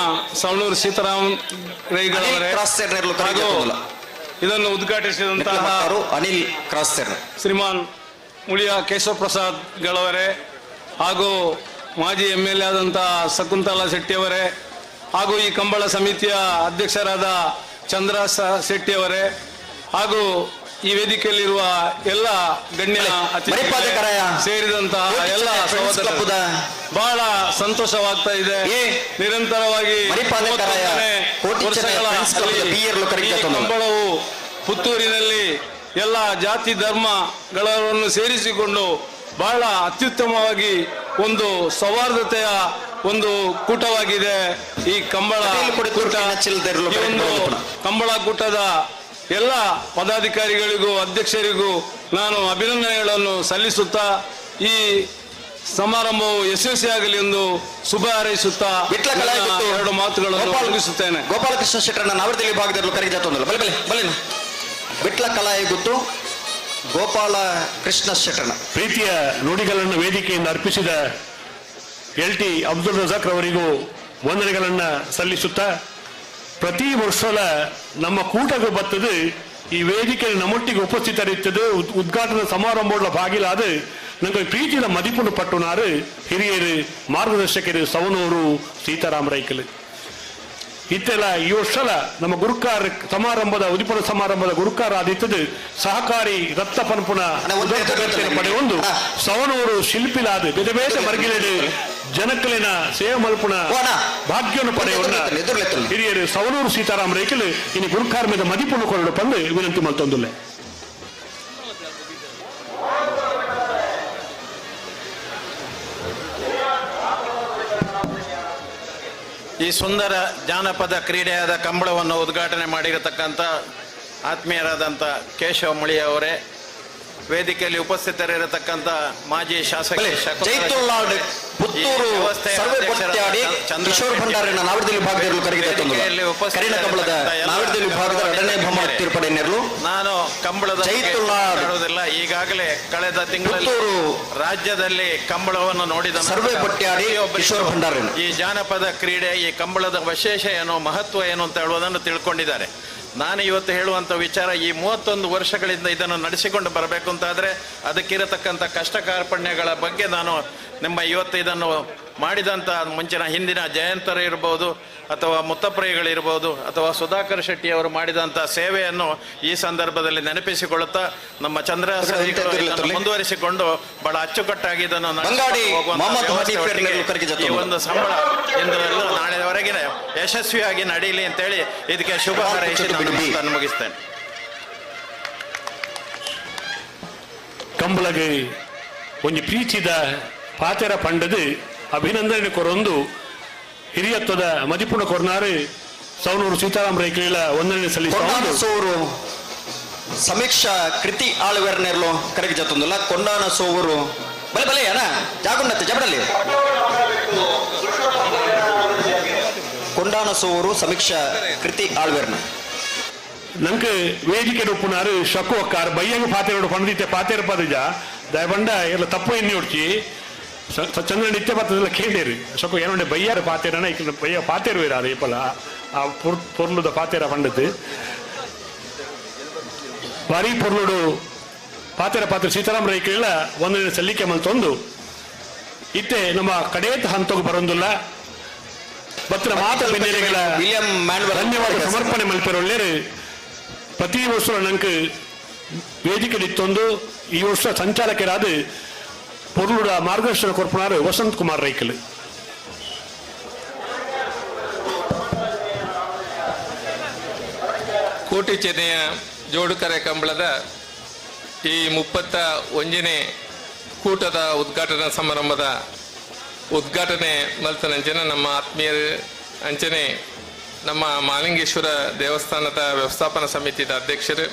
ಸವಣೂರು ಸೀತಾರಾಮ್ ರೈಗಳವರೇ ಹಾಗೂ ಇದನ್ನು ಉದ್ಘಾಟಿಸಿದಂತಹ ಅನಿಲ್ ಕ್ರಾಸ್ ಶ್ರೀಮಾನ್ ಮುಳಿಯ ಕೇಶವ ಪ್ರಸಾದ್ ಗಳವರೇ ಹಾಗೂ ಮಾಜಿ MLA ಆದಂತಹ ಶಕುಂತಲಾ ಶೆಟ್ಟಿಯವರೇ ಹಾಗೂ ಈ ಕಂಬಳ ಸಮಿತಿಯ ಅಧ್ಯಕ್ಷರಾದ ಚಂದ್ರ ಶೆಟ್ಟಿಯವರೇ ಹಾಗೂ ಈ ವೇದಿಕೆಯಲ್ಲಿರುವ ಎಲ್ಲ ಗಣ್ಯ ಅತಿಥಿಗಳು ಸೇರಿದಂತಹ ಎಲ್ಲ ಸಹೋದರರು, ಬಹಳ ಸಂತೋಷವಾಗ್ತಾ ಇದೆ. ನಿರಂತರವಾಗಿ ವರ್ಷಗಳ ಕಂಬಳವು ಪುತ್ತೂರಿನಲ್ಲಿ ಎಲ್ಲ ಜಾತಿ ಧರ್ಮಗಳನ್ನು ಸೇರಿಸಿಕೊಂಡು ಬಹಳ ಅತ್ಯುತ್ತಮವಾಗಿ ಒಂದು ಸೌಹಾರ್ದತೆಯ ಒಂದು ಕೂಟವಾಗಿದೆ ಈ ಕಂಬಳ ಕೂಟ. ಈ ಒಂದು ಕಂಬಳ ಕೂಟದ ಎಲ್ಲ ಪದಾಧಿಕಾರಿಗಳಿಗೂ ಅಧ್ಯಕ್ಷರಿಗೂ ನಾನು ಅಭಿನಂದನೆಗಳನ್ನು ಸಲ್ಲಿಸುತ್ತಾ ಈ ಸಮಾರಂಭವು ಯಶಸ್ವಿಯಾಗಲಿ ಎಂದು ಶುಭ ಹಾರೈಸುತ್ತಾ ಎರಡು ಮಾತುಗಳನ್ನು ಮುಗಿಸುತ್ತೇನೆ. ಗೋಪಾಲಕೃಷ್ಣ ಶೆಟ್ಟರನ್ನ ನಾವರ್ದಳ್ಳಿ ಭಾಗದಲ್ಲಿ ಕರೆಗೆ ಜಾತೊಂದಲ್ಲ. ಬಲೆ ಬಲೆ ಬಲೆ ವಿಟ್ಲ ಕಲಾಯಿಗುತ್ತು ಗೋಪಾಲ ಕೃಷ್ಣ ಶೆಟ್ಟರನ ಪ್ರೀತಿಯ ನುಡಿಗಳನ್ನು ವೇದಿಕೆಯಿಂದ ಅರ್ಪಿಸಿದ ಎಲ್ ಟಿ ಅಬ್ದುಲ್ ರಜಾಕ್ ರವರಿಗೂ ವಂದನೆಗಳನ್ನು ಸಲ್ಲಿಸುತ್ತಾ, ಪ್ರತಿ ವರ್ಷದ ನಮ್ಮ ಕೂಟಕ್ಕೆ ಬರ್ತದೆ ಈ ವೇದಿಕೆ ನಮ್ಮೊಟ್ಟಿಗೆ ಉಪಸ್ಥಿತರಿರ್ತದೆ. ಉದ್ಘಾಟನಾ ಸಮಾರಂಭ ಬಾಗಿಲಾದ ನಂಗೆ ಪ್ರೀತಿಯ ಮದಿಪುಂಡು ಪಟ್ಟುನಾರು ಹಿರಿಯರು ಮಾರ್ಗದರ್ಶಕರು ಸವನೂರು ಸೀತಾರಾಮ ರೈಕಲು. ಇತ್ತೆಲ್ಲ ಈ ವರ್ಷಲ ನಮ್ಮ ಗುರುಕಾರ ಸಮಾರಂಭದ ಉದಿಪನ ಸಮಾರಂಭದ ಗುರುಕಾರ ಆದಿತ್ತದು ಸಹಕಾರಿ ರಕ್ತ ಪನ್ಪುನ ಪಡೆಯೊಂದು ಸವನೂರು ಶಿಲ್ಪಿಲಾದ ಬೇರೆ ಬೇರೆ ಮರ್ಗಿಲೆಡು ಜನಕಲಿನ ಸೇವೆ ಮಲ್ಪುನ ಭಾಗ್ಯವನ್ನು ಪಡೆಯುವ ಹಿರಿಯರು ಸವನೂರು ಸೀತಾರಾಮ ರೈಕಲು ಇನ್ನು ಗುರುಕಾರ ಮೇಲೆ ಮದಿಪುಣ ಕೊರಡು ಪಂದು ವಿನಂತಿ ಮಲ್ತೊಂದುಲ್ಲೆ. ಈ ಸುಂದರ ಜಾನಪದ ಕ್ರೀಡೆಯಾದ ಕಂಬಳವನ್ನು ಉದ್ಘಾಟನೆ ಮಾಡಿರತಕ್ಕಂಥ ಆತ್ಮೀಯರಾದಂಥ ಕೇಶವ ಮುಳಿಯವರೇ, ವೇದಿಕೆಯಲ್ಲಿ ಉಪಸ್ಥಿತರಿರತಕ್ಕಂಥ ಮಾಜಿ ಶಾಸಕ ಜೈತುಲ್ಲಾಡ್ ಪುತ್ತೂರು ಸರ್ವೆ ಬೊಟ್ಯಾಡಿ ಕಿಶೋರ್ ಭಂಡಾರಿನ ನಾವಿಡದಲ್ಲಿ ವಿಭಾಗದಲ್ಲಿ ಕರಗಿದ ಕರಿನ ಕಂಬಳದ ನಾವಿಡದಲ್ಲಿ ವಿಭಾಗದ ಎರಡನೇ ಬಹುಮಾನ ತೀರ್ಪಡೆ ನೆರಳು. ನಾನು ಕಂಬಳದ ಬಗ್ಗೆ ಜೈತುಲ್ಲಾಡ್ ಮಾತಾಡುವುದಿಲ್ಲ. ಈಗಾಗಲೇ ಕಳೆದ ತಿಂಗಳಲ್ಲಿ ರಾಜ್ಯದಲ್ಲಿ ಕಂಬಳವನ್ನು ನೋಡಿದ ನಂತರ ಸರ್ವೆ ಬೊಟ್ಯಾಡಿ ಪ್ರತಿಯೊಬ್ಬರಿಗೂ ಕಿಶೋರ್ ಭಂಡಾರಿನ. ಈ ಜಾನಪದ ಕ್ರೀಡೆ, ಈ ಕಂಬಳದ ವಿಶೇಷ ಏನು, ಮಹತ್ವ ಏನು ಅಂತ ಹೇಳುವುದನ್ನು ತಿಳ್ಕೊಂಡಿದ್ದಾರೆ. ನಾನು ಇವತ್ತು ಹೇಳುವಂಥ ವಿಚಾರ, ಈ 31 ವರ್ಷಗಳಿಂದ ಇದನ್ನು ನಡೆಸಿಕೊಂಡು ಬರಬೇಕು ಅಂತಾದರೆ ಅದಕ್ಕಿರತಕ್ಕಂಥ ಕಷ್ಟ ಕಾರ್ಪಣ್ಯಗಳ ಬಗ್ಗೆ ನಾನು ನಿಮ್ಮ ಇವತ್ತು ಇದನ್ನು ಮಾಡಿದಂಥ ಮುಂಚಿನ ಹಿಂದಿನ ಜಯಂತರು ಇರ್ಬೋದು, ಅಥವಾ ಮುತ್ತಪ್ರೈಗಳಿರ್ಬೋದು, ಅಥವಾ ಸುಧಾಕರ್ ಶೆಟ್ಟಿ ಅವರು ಮಾಡಿದಂಥ ಸೇವೆಯನ್ನು ಈ ಸಂದರ್ಭದಲ್ಲಿ ನೆನಪಿಸಿಕೊಳ್ಳುತ್ತಾ ನಮ್ಮ ಚಂದ್ರ ಇದನ್ನು ಮುಂದುವರಿಸಿಕೊಂಡು ಬಹಳ ಅಚ್ಚುಕಟ್ಟಾಗಿ ಇದನ್ನು ಬಂಗಾಡಿ ನಡೆಸಿಕೊಂಡು ಹೋಗುವಂಥ ಮೊಹಮ್ಮದ್ ವ್ಯವಸ್ಥೆ ಹನೀಫ್ ಒಟ್ಟಿಗೆ ಕರ್ಗೆ ಈ ಒಂದು ಸಂಬಳ ಇಂದು ನಾಳೆವರೆಗಿನ ಯಶಸ್ವಿಯಾಗಿ ನಡೆಯಲಿ ಅಂತೇಳಿ ಇದಕ್ಕೆ ಶುಭ ಹಾರೈಸಿ ನಾನು ಮಾತನ್ನು ಮುಗಿಸ್ತೇನೆ. ಕಂಬಳಗೆ ಒಂಜಿ ಪ್ರೀತಿದ ಪಾತೆರ ಪಂಡದು ಅಭಿನಂದನೆ ಕೊರೊಂದು ಹಿರಿಯತ್ವದ ಮದಿಪುಣ ಕೊರ್ನಾರು ಸೌನೂರು ಸೀತಾರಾಮ ರೈಕೇಳ ವಂದನೆ ಕೊಂಡಾನ ಸಲ್ಲಿಸ ಸೋವರು ಸಮೀಕ್ಷಾ ಕೃತಿ ಆಳುವೆರ್ ನೆರಳು ಕರಗಿ ಜತ್ತೊಂದಿಲ್ಲ. ಕೊಂಡಾನ ಸೋವರು ಬಲೆ ಬಲೆ ಅಣ್ಣ ಜಾಗುಂಡತ್ತೆ ಜಬಡಲ್ಲಿ. ಕೊಂಡಾನ ಸೋವರು ಸಮೀಕ್ಷಾ ಕೃತಿ ಆಳ್ವೆರ್ನ. ನಂಗೆ ವೇದಿಕೆ ಉಪ್ಪುನಾರು ಶಕು ಒಕ್ಕಾರ್ ಬಯ್ಯಂಗ ಪಾತೆರೋಡು ಪಂಡಿತೆ ಪಾತೇರು ಪದಜ ದಯಬಂಡ ಎಲ್ಲ ತಪ್ಪು ಎಣ್ಣೆ ಉಡ್ಚಿ ಚಂದ್ರ ನಿತ್ಯ ಪತ್ತದೆಲ್ಲ ಕೇಳಿರಿ ಶಕು ಏನೊಂಡೆ ಬಯ್ಯಾರ ಪಾತೇರನ ಇಕ್ಲ ಬಯ್ಯ ಪಾತೇರು ಇರಾರು ಏಪಲ ಆ ಪೊರ್ಲುದ ಪಾತೇರ ಪಂಡದ್ದು ಭಾರಿ ಪೊರ್ಲುಡು ಪಾತೆರ ಪಾತ್ರೆ ಸೀತಾರಾಮ ರೈಕೇಳ ಒಂದನೇ ಸಲ್ಲಿಕೆ ಮಲ್ತೊಂದು ಇತ್ತೆ ನಮ್ಮ ಕಡೇತ ಹಂತಗೂ ಬರೊಂದಿಲ್ಲ. ಬತ್ತಿನ ಮಾತ ಬೆನ್ನೆಲೆಗಳ ವಿಲಿಯಂ ಮ್ಯಾನ್ವೆಲ್ ಧನ್ಯವಾದ ಸಮರ್ಪಣೆ ಮಲ್ಪೆರೊಳ್ಳೇರು. ಪ್ರತಿ ವರ್ಷ ನಂಗೆ ವೇದಿಕೆ ಇತ್ತೊಂದು ಈ ವರ್ಷ ಸಂಚಾಲಕರಾದ ಪೊರ್ಲುಡ ಮಾರ್ಗದರ್ಶನ ಕೊರ್ಪುನಾರು ವಸಂತ್ ಕುಮಾರ್ ರೈಕಲ್. ಕೋಟಿ ಚೆನ್ನೆಯ ಜೋಡುಕರೆ ಕಂಬಳದ ಈ 31ನೇ ಕೂಟದ ಉದ್ಘಾಟನಾ ಸಮಾರಂಭದ ಉದ್ಘಾಟನೆ ಮಲ್ತನಂಚನೆ ನಮ್ಮ ಆತ್ಮೀಯರು ಅಂಚನೆ ನಮ್ಮ ಮಾಲಿಂಗೇಶ್ವರ ದೇವಸ್ಥಾನದ ವ್ಯವಸ್ಥಾಪನಾ ಸಮಿತಿಯ ಅಧ್ಯಕ್ಷರು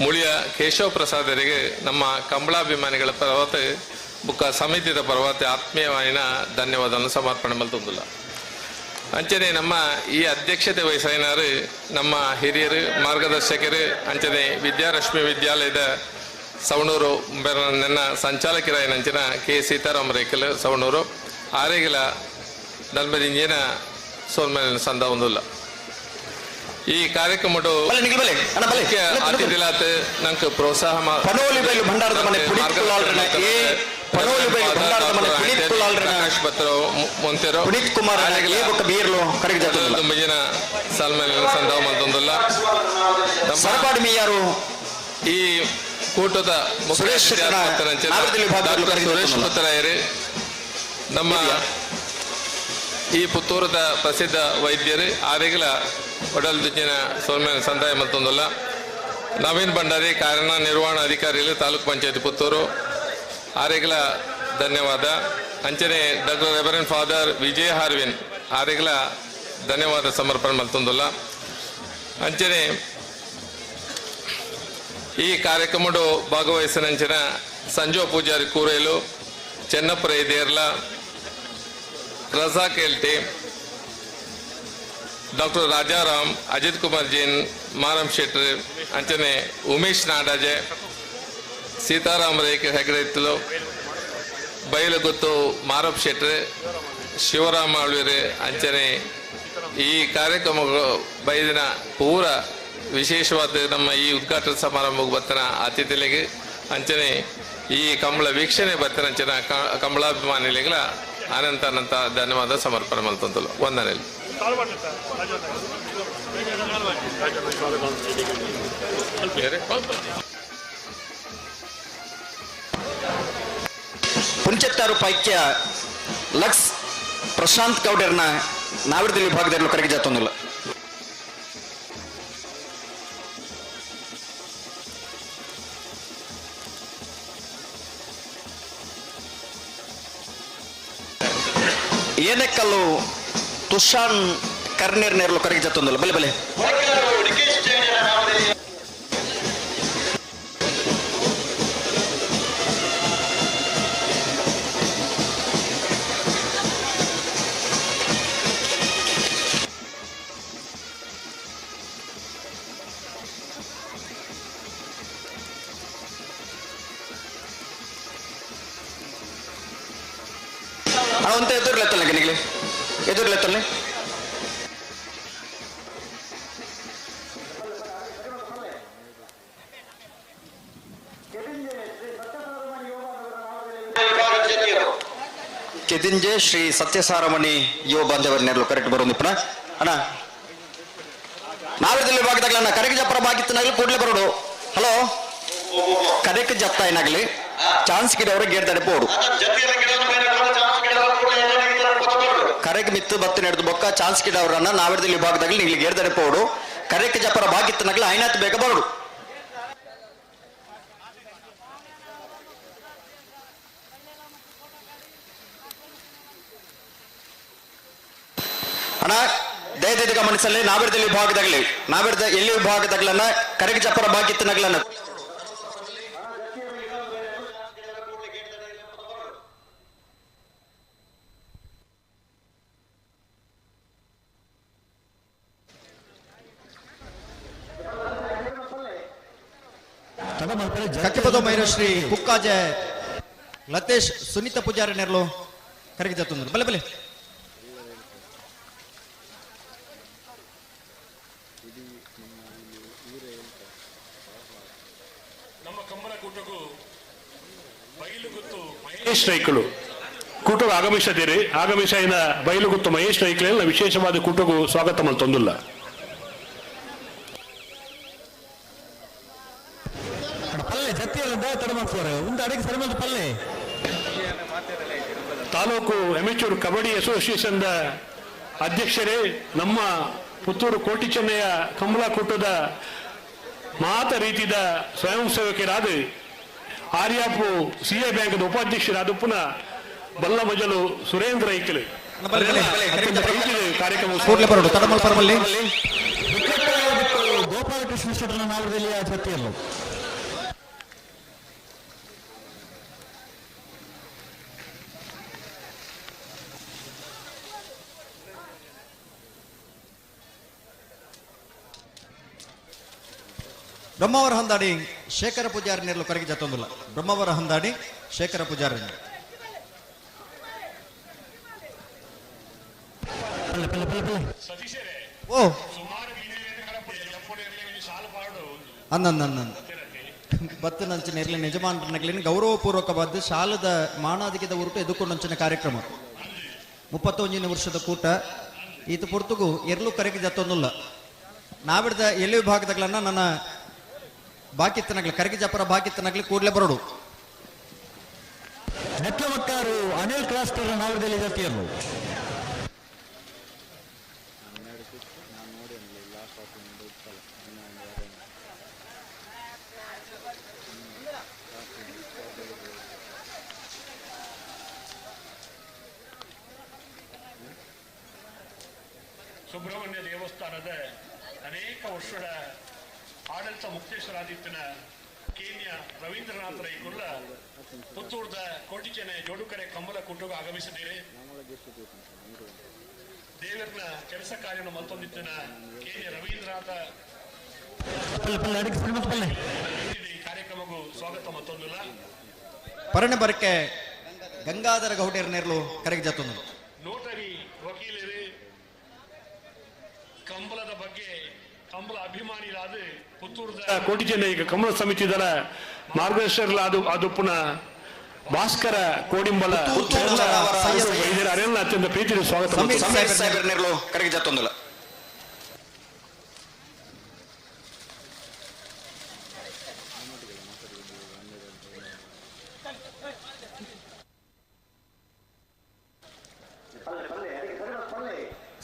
ಮುಳಿಯ ಕೇಶವ ಪ್ರಸಾದರಿಗೆ ನಮ್ಮ ಕಂಬಳಾಭಿಮಾನಿಗಳ ಪರವಾತ ಬುಕ್ಕ ಸಮಿತಿಯ ಪರವಾತ ಆತ್ಮೀಯವಾಯಿನ ಧನ್ಯವಾದವನ್ನು ಸಮರ್ಪಣೆ ಮಲ್ತೊಂದಿಲ್ಲ. ಅಂಚನೆ ನಮ್ಮ ಈ ಅಧ್ಯಕ್ಷತೆ ವಹಿಸಿನಾರು ನಮ್ಮ ಹಿರಿಯರು ಮಾರ್ಗದರ್ಶಕರು ಅಂಚನೆ ವಿದ್ಯಾರಶ್ಮಿ ವಿದ್ಯಾಲಯದ ಸವಣೂರು ನನ್ನ ಸಂಚಾಲಕರಾಯನಂಚಿನ ಕೆ ಸೀತಾರಾಮ ರೇಖಲ್ ಸವಣೂರು ಆರೇಗಿಲ ನಲ್ಮದಿಂಜಿನ ಸೋಲ್ಮೇಲಿನ ಸಂದ ಒಂದಿಲ್ಲ. ಈ ಕಾರ್ಯಕ್ರಮಡು ಮುಖ್ಯ ಅತಿಥಿಲಾತ್ ನಂಗೆ ಪ್ರೋತ್ಸಾಹ ಈ ಕೂಟದ ಮುಖ್ಯ ಸುರೇಶ್ ಪುತ್ತರಾಯರು ನಮ್ಮ ಈ ಪುತ್ತೂರದ ಪ್ರಸಿದ್ಧ ವೈದ್ಯರು ಆರೇಗಿಲ ಒಡಲ್ದಿನ ಸೌಮ್ಯ ಸಂದಾಯ ಮತ್ತೊಂದಲ್ಲ. ನವೀನ್ ಭಂಡಾರಿ ಕಾರ್ಯನಿರ್ವಹಣಾಧಿಕಾರಿಗಳು ತಾಲೂಕು ಪಂಚಾಯತ್ ಪುತ್ತೂರು ಆರೇಗಿಲ ಧನ್ಯವಾದ. ಅಂಚನೆ doctor reverend father Vijay Harvin ಆರೇಗಿಲ ಧನ್ಯವಾದ ಸಮರ್ಪಣೆ ಮತ್ತೊಂದಲ್ಲ. ಅಂಚನೆ ಈ ಕಾರ್ಯಕ್ರಮಡು ಭಾಗವಹಿಸಿನಂಚಿನ ಸಂಜೋ Poojary ಕೂರೇಲು, ಚೆನ್ನಪ್ಪರ Derla, Razak LT, doctor Rajaram, Ajit Kumar Jain, Maram Shettar, ಅಂಚನೆ ಉಮೇಶ್ ನಾಡಾಜೆ, ಸೀತಾರಾಮ ರೇಖೆ ಹೆಗಡೆತ್ತಲು, ಬೈಲುಗುತ್ತು ಮಾರಪ್ ಶೆಟ್ರು, ಶಿವರಾಮ ಆಳ್ವಿರು, ಅಂಚನೆ ಈ ಕಾರ್ಯಕ್ರಮಗಳು ಬೈದಿನ ಪೂರ ವಿಶೇಷವಾದ ನಮ್ಮ ಈ ಉದ್ಘಾಟನಾ ಸಮಾರಂಭಕ್ಕೆ ಬತ್ತನ ಅತಿಥಿಗಳಿಗೆ ಅಂಚನೆ ಈ ಕಂಬಳ ವೀಕ್ಷಣೆ ಬತ್ತನ ಅಂಚನ ಕಂಬಳಾಭಿಮಾನಿಗಳ ಅನಂತ ಅನಂತ ಧನ್ಯವಾದ ಸಮರ್ಪಣೆ ಮಲ್ತಂತಲು ವಂದನೆ. ಪುಂಚತ್ತಾರು ಪೈಕ್ಯ ಲಕ್ಸ್ ಪ್ರಶಾಂತ್ ಗೌಡರ್ನ ನಾವಿಡದಲ್ಲಿ ವಿಭಾಗದಲ್ಲಿ ಕರೆಗೆ ಜಾತೊಂದಿಲ್ಲ. ಏನಕ್ಕಲ್ಲು ತುಷಾನ್ ಕರ್ನೀರ್ ನೇರ್ಲು ಕರೆಗೆ ಜತ್ತೊಂದಿಲ್ಲ. ಬಲೆ ಬಲೆ ಒಂತೆ ಎದುರ್ಲೆತ್ತಲ್ಲ ನಿಗಲಿ ಎದುರ್ಲೆತ್ತಲ್ಲ. ಕೆದಿಂಜೆ ಶ್ರೀ ಸತ್ಯಸಾರಮಣಿ ಯುವ ಬಾಂಧವರ ನೆರಳು ಕರೆಕ್ಟ್ ಬರೋದು ಪುನಃ ಅಣ್ಣ. ನಾವಿರದಲ್ಲಿ ವಿಭಾಗದಾಗಲಣ್ಣ ಕರೆಗೆ ಜಪ್ಪರ ಬಾಗಿತ್ತನಾಗಲಿ ಕೂಡಲೇ ಬರೋಡು. ಹಲೋ ಕರೆಕ್ ಜತ್ತ ಏನಾಗಲಿ ಚಾನ್ಸ್ ಗಿಡವರು ಗೇಟ್ ತಡೆಪೋಡು. ಕರೆಕ್ ಮಿತ್ತು ಬತ್ತು ನಡೆದು ಬೊಕ್ಕ ಚಾನ್ಸ್ ಗಿಡವರನ್ನ ನಾವಿರದಲ್ಲಿ ವಿಭಾಗದಾಗಲಿ ನೀವು ಗೇಟ್ ತಡೆಪೋಡು. ಕರೆಕ್ ಜಪ್ಪರ ಬಾಗಿತ್ತನಾಗಲಿ ಐನಾತ್ ಬೇಗ ಬರೋಡು. ಅಣ್ಣ ದಯದೀದ ಗಮನಿಸಲಿ ನಾವಿರದಲ್ಲಿ ವಿಭಾಗದಾಗಲಿ ನಾವಿರದ ಎಲ್ಲಿ ವಿಭಾಗದಾಗ್ಲನ್ನ ಕರೆಗೆ ಜಪ್ಪರ ಬಾಗಿತ್ತನಾಗ್ಲನ್ನ ಕಕ್ಕಿಪದ ಮೈರಶ್ರೀ ಕುಕ್ಕಾಜೆ ಲತೇಶ್ ಸುನೀತಾ ಪೂಜಾರಿ ನೆರಳು ಕರೆಗೆ ಜತ್ತೊಂದು ಬಲೆ ಬಲೆ. ಮಹೇಶ್ ರೈಕಳು ಕೂಟವು ಆಗಮಿಸದಿರಿ. ಆಗಮಿಸಿದ ಬೈಲುಗುತ್ತು ಮಹೇಶ್ ರೈಕಳೆಲ್ಲ ವಿಶೇಷವಾದ ಕೂಟಗೂ ಸ್ವಾಗತ ಮಲ್ತೊಂದಿಲ್ಲ. ತಾಲೂಕು ಎಮೆಚೂರ್ ಕಬಡ್ಡಿ ಅಸೋಸಿಯೇಷನ್ ಅಧ್ಯಕ್ಷರೇ, ನಮ್ಮ ಪುತ್ತೂರು ಕೋಟಿ ಚೆನ್ನಯ್ಯ ಕಂಬಳ ಕೂಟದ ಮಾತ ರೀತಿದ ಸ್ವಯಂ ಸೇವಕರಾದ ಆರ್ಯಾಪು ಸಿಎ ಬ್ಯಾಂಕ್ ಉಪಾಧ್ಯಕ್ಷರಾದ ಪುನಃ ಬಲ್ಲಮಜಲು ಸುರೇಂದ್ರ ಐಕಲ್ ಕಾರ್ಯಕ್ರಮ ಗೋಪಾಲಕೃಷ್ಣ ಶೆಟ್ಟರ್ ನಾವರದಲ್ಲಿ ಜೊತೆಯಲ್ಲೂ ಬ್ರಹ್ಮಾವರ ಹಂದಾಡಿ ಶೇಖರ ಪೂಜಾರಿ ನೆರಳು ಕರಗಿ ಜತ್ತೊಂದಿಲ್ಲ. ಬ್ರಹ್ಮಾವರ ಹಂದಾಡಿ ಶೇಖರ ಪೂಜಾರಿ. ಓ ಅಂದ ಬತ್ತನಂಚಿನ ಇರಲಿ ನಿಜಮಾನಗಲಿನ ಗೌರವಪೂರ್ವಕವಾದ ಶಾಲದ ಮಾನಾದಿಕದ ಉರುಟು ಎದುಕೊಂಡಂಚಿನ ಕಾರ್ಯಕ್ರಮ. 31 ವರ್ಷದ ಕೂಟ ಈತ ಪೊರ್ತುಗು ಎರಲು ಕರಗಿ ಜತ್ತೊಂದಿಲ್ಲ. ನಾವಿಡ್ದ ಎಲ್ಲಿ ವಿಭಾಗದಾಗ್ಲನ್ನ ನನ್ನ ಬಾಕಿತ್ತನಾಗ್ಲಿ ಕರಗಿ ಜಪರ ಬಾಕಿತ್ತನಾಗ್ಲಿ ಕೂಡಲೇ ಬರೋಡು. ನೆಟ್ಲಮಕ್ಕಾರು ಅನಿಲ್ ಕ್ಲಾಸ್ಟರ್ ನಾವರದಲ್ಲಿ ಜೊತೆಯಲ್ಲೂ ಸುಬ್ರಹ್ಮಣ್ಯ ದೇವಸ್ಥಾನದ ಅನೇಕ ವರ್ಷದ ಆಡಳಿತ ಮುಕ್ತೇಶ್ವರಾದಿತ್ಯನ ಕೇನ್ಯ ರವೀಂದ್ರನಾಥ ರೈಕುಲ್ಲ ಪುತ್ತೂರ್ದ ಕೋಟಿಚೆನೆ ಜೋಡುಕರೆ ಕಂಬಲ ಕೂಟಕ್ಕೆ ಆಗಮಿಸಿದ್ದೀರಿ. ದೇವರನ ಕೆಲಸ ಕಾರ್ಯವನ್ನು ಮಲ್ತೊಂದಿತ್ತಿನ ಕೇನ್ಯ ರವೀಂದ್ರನಾಥ ಈ ಕಾರ್ಯಕ್ರಮಕ್ಕೂ ಸ್ವಾಗತ ಮತ್ತೊಂದಿಲ್ಲ. ಪರಣೆ ಬರಕೆ ಗಂಗಾಧರ ಗೌಡರ ನೆರಳು ಕರೆಗೆ ಜತ್ತೊಂದು. ನೋಟರಿ ವಕೀಲರು ಕಂಬಳದ ಬಗ್ಗೆ ಕಂಬಳ ಅಭಿಮಾನಿಗಳಾದ ಪುತ್ತೂರದ ಕೋಟಿ ಚೆನ್ನೈ ಕಮಲ ಸಮಿತಿದರ ಮಾರ್ಗದರ್ಶಕರಾದ ಅದು ಪುನಃ ಭಾಸ್ಕರ ಕೋಡಿಂಬಲ ಅರೆಲ್ಲ ಅತ್ಯಂತ ಪ್ರೀತಿಯ ಸ್ವಾಗತ. ಕರೆಗೆ ಜತ್ತೊಂದಿಲ್ಲ.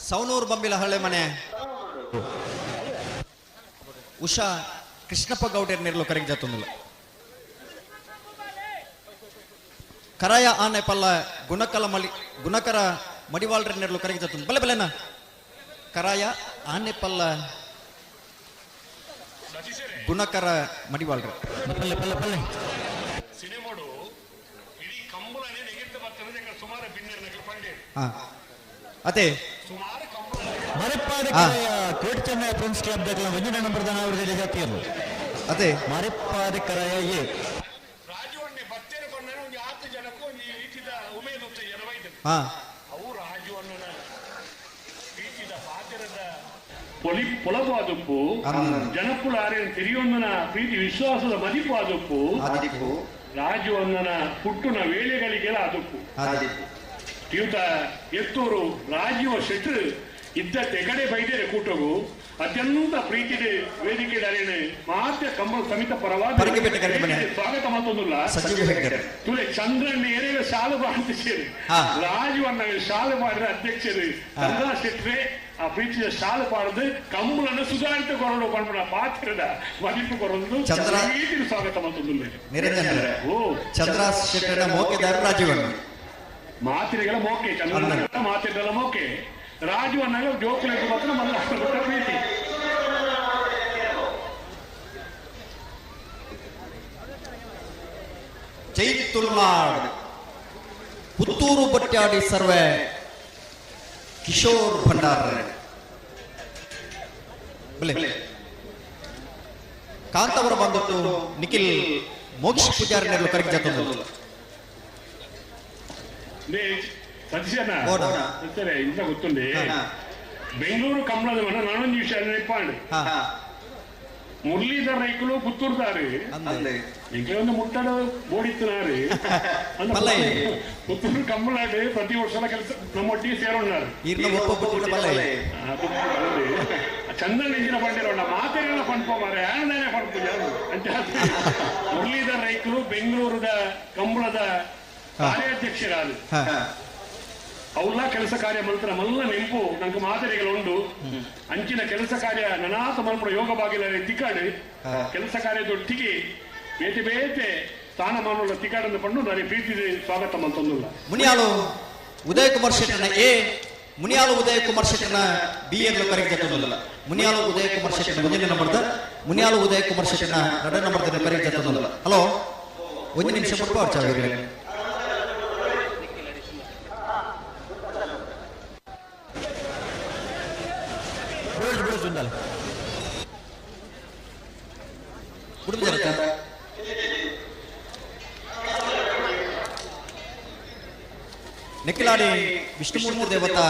ಸವನೂರು ಬಂಬಿಲ ಹಳ್ಳೆ ಮನೆ ಉಷಾ ಕೃಷ್ಣಪ್ಪ ಗೌಡರ ನೆರಳು ಕರೆಗೆ ಜತ್ತೊಂದಿಲ್ಲ. ಕರಾಯ ಆನೆ ಪಲ್ಲ ಗುಣಕಲ ಮಲಿ ಗುಣಕರ ಮಡಿವಾಳ್ರ ನೆರಳು ಕರೆಗೆ ಜತ್ತೊಂದು. ಬಲೆ ಬಲೆನಾ ಕರಾಯ ಆನೆ ಪಲ್ಲ ಗುಣಕರ ಮಡಿವಾಳ್ರ. ಅದೇ ಕೋಟಿ ಚೆನ್ನೈ ಫ್ರೆಂಡ್ಸ್ ಕ್ಲಬ್ ದಕ್ಕಲ ಒಂದನೇ ನಂಬರ್ ಅವರಲ್ಲಿ ಜಾತಿಯಲ್ಲೂ ಅದೇ ಮರೆಪ್ಪಾದ ಕರಾಯ ಎ. ಪೊಲಬು ಆದುಪ್ಪು ಜನಕುಲ ಆರೇನು ತಿರಿಯೊಂದನ ಪ್ರೀತಿ ವಿಶ್ವಾಸದ ಮದಿಪು ಆದುಪ್ಪು ರಾಜುವನ್ನನ ಪುಟ್ಟುನ ವೇಳೆಗಳಿಗೆಲ್ಲ ಆದುಪ್ಪು ತೀವ್ತ ಎತ್ತೂರು ರಾಜೀವ ಶೆಟ್ರು ಇದ್ದ ತೆಗಡೆ ಬೈದೇರೆ ಕೂಟವು ಅತ್ಯಂತ ಪ್ರೀತಿ ವೇದಿಕೆ ಅರೇನು ಮಾತ್ಯ ಕಂಬಳ ಸಮಿತ ಪರವಾದ ಸ್ವಾಗತ ಮಾತೊಂದಿಲ್ಲ ತುಲೆ ಚಂದ್ರಣ್ಣ ಏರೇಗ ಶಾಲು ಬಾಂತಿಸೇರಿ ರಾಜೀವನ್ನ ಶಾಲು ಮಾಡಿದ ಅಧ್ಯಕ್ಷರು ಚಂದ್ರ ಶೆಟ್ರೆ ಆ ಪ್ರೀತಿಯ ಶಾಲು ಪಾಡದು ಕಂಬಳನ್ನು ಸುಧಾರಿತ ಕೊರಡು ಪಂಡ ಪಾತ್ರದ ಮದಿಪು ಕೊರೊಂದು ಸ್ವಾಗತ ಮಾತೊಂದಿಲ್ಲ ನಿರಂಜನ ಚಂದ್ರ ಶೆಟ್ಟರ ಮೋಕೆದಾರ ರಾಜೀವಣ್ಣ ಮಾತಿರಿಗೆಲ್ಲ ಮೋಕೆ ಚಂದ್ರ ಮಾತಿರಲ್ಲ ಮೋಕೆ ರಾಜುವನ್ನಾಗ ಜೋಕುలకు ಮಾತ್ರ ಮಲ್ಲ ಪ್ರೀತಿ ಜೈ ತುಳುನಾಡ್ ಪುತ್ತೂರು ಬಟ್ಯಾಡಿ ಸರ್ವೆ ಕಿಶೋರ್ ಭಂಡಾರ್ ಕಾಂತವರ ಬಂದಟ್ಟು ನಿಖಿಲ್ ಮೋಕ್ಷ ಪೂಜಾರಿ ನೆರಳು ಕರೆಗೆ ಜೊತೆ ಸತೀಶಣ್ಣ ಇಂತ ಗೊತ್ತುಂಡಿ ಬೆಂಗಳೂರು ಕಂಬಳದ ಮನ ನಾನೊಂದು ವಿಷಯ ನೆನಪಾಂಡು ಮುರಳೀಧರ್ ರೈಕುಲು ಪುತ್ತೂರ್ದಾರು ಎಂಕ್ಲೆ ಒಂದು ಮುಟ್ಟಡ ಬೋಡಿತ್ತನಾರು ಪುತ್ತೂರು ಕಂಬಳಾಡು ಪ್ರತಿ ವರ್ಷದ ಕೆಲಸ ನಮ್ಮೊಟ್ಟಿಗೆ ಸೇರೋಣಾರು ಚಂದ್ರನ ಇಂಜಿನ ಪಂಡಿರೋಣ ಮಾತೆಲ್ಲ ಪಂಪ ಮಾರೆ ಆನಂದನೇ ಪಂಪು ಅಂತ ಮುರಳೀಧರ್ ರೈಕುಲು ಬೆಂಗಳೂರದ ಕಂಬಳದ ಕಾರ್ಯಾಧ್ಯಕ್ಷರಾದ ಅವೆಲ್ಲ ಕೆಲಸ ಕಾರ್ಯ ಮಲ್ತನ ಮಲ್ಲ ನೆಂಪು ನಂಗೆ ಮಾದರಿಗಳು ಉಂಟು ಅಂಚಿನ ಕೆಲಸ ಕಾರ್ಯ ನನಾತ ಮಲ್ಪುಡ ಯೋಗ ಬಾಗಿಲ ತಿಕ್ಕಾಡು ಕೆಲಸ ಕಾರ್ಯದೊಟ್ಟಿಗೆ ಬೇತೆ ಬೇತೆ ಸ್ಥಾನಮಾನವುಳ್ಳ ತಿಕ್ಕಾಡನ್ನು ಪಂಡು ನಾನು ಪ್ರೀತಿ ಸ್ವಾಗತ ಮಂತೊಂದಿಲ್ಲ. ಮುನಿಯಾಳು ಉದಯ ಕುಮಾರ್ ಶೆಟ್ಟನ ಎ, ಮುನಿಯಾಳು ಉದಯ ಕುಮಾರ್ ಶೆಟ್ಟನ ಬಿ ಎ ಕರೆಗೆ ಜೊತೆ ಮುನಿಯಾಳು ಉದಯ ಕುಮಾರ್ ಶೆಟ್ಟನ ಒಂದನೇ ನಂಬರ್ದ, ಮುನಿಯಾಳು ಉದಯ ಕುಮಾರ್ ಶೆಟ್ಟನ ಎರಡನೇ ನಂಬರ್ದ ಕರೆಗೆ ಜೊತೆ. ಹಲೋ, ಒಂದು ನಿಮಿಷ ಕೊಟ್ಟು ಅವ್ರು ನೆಕ್ಕಿಲಾಡಿ ವಿಷ್ಣುಮೂರ್ತಿ ದೇವತಾ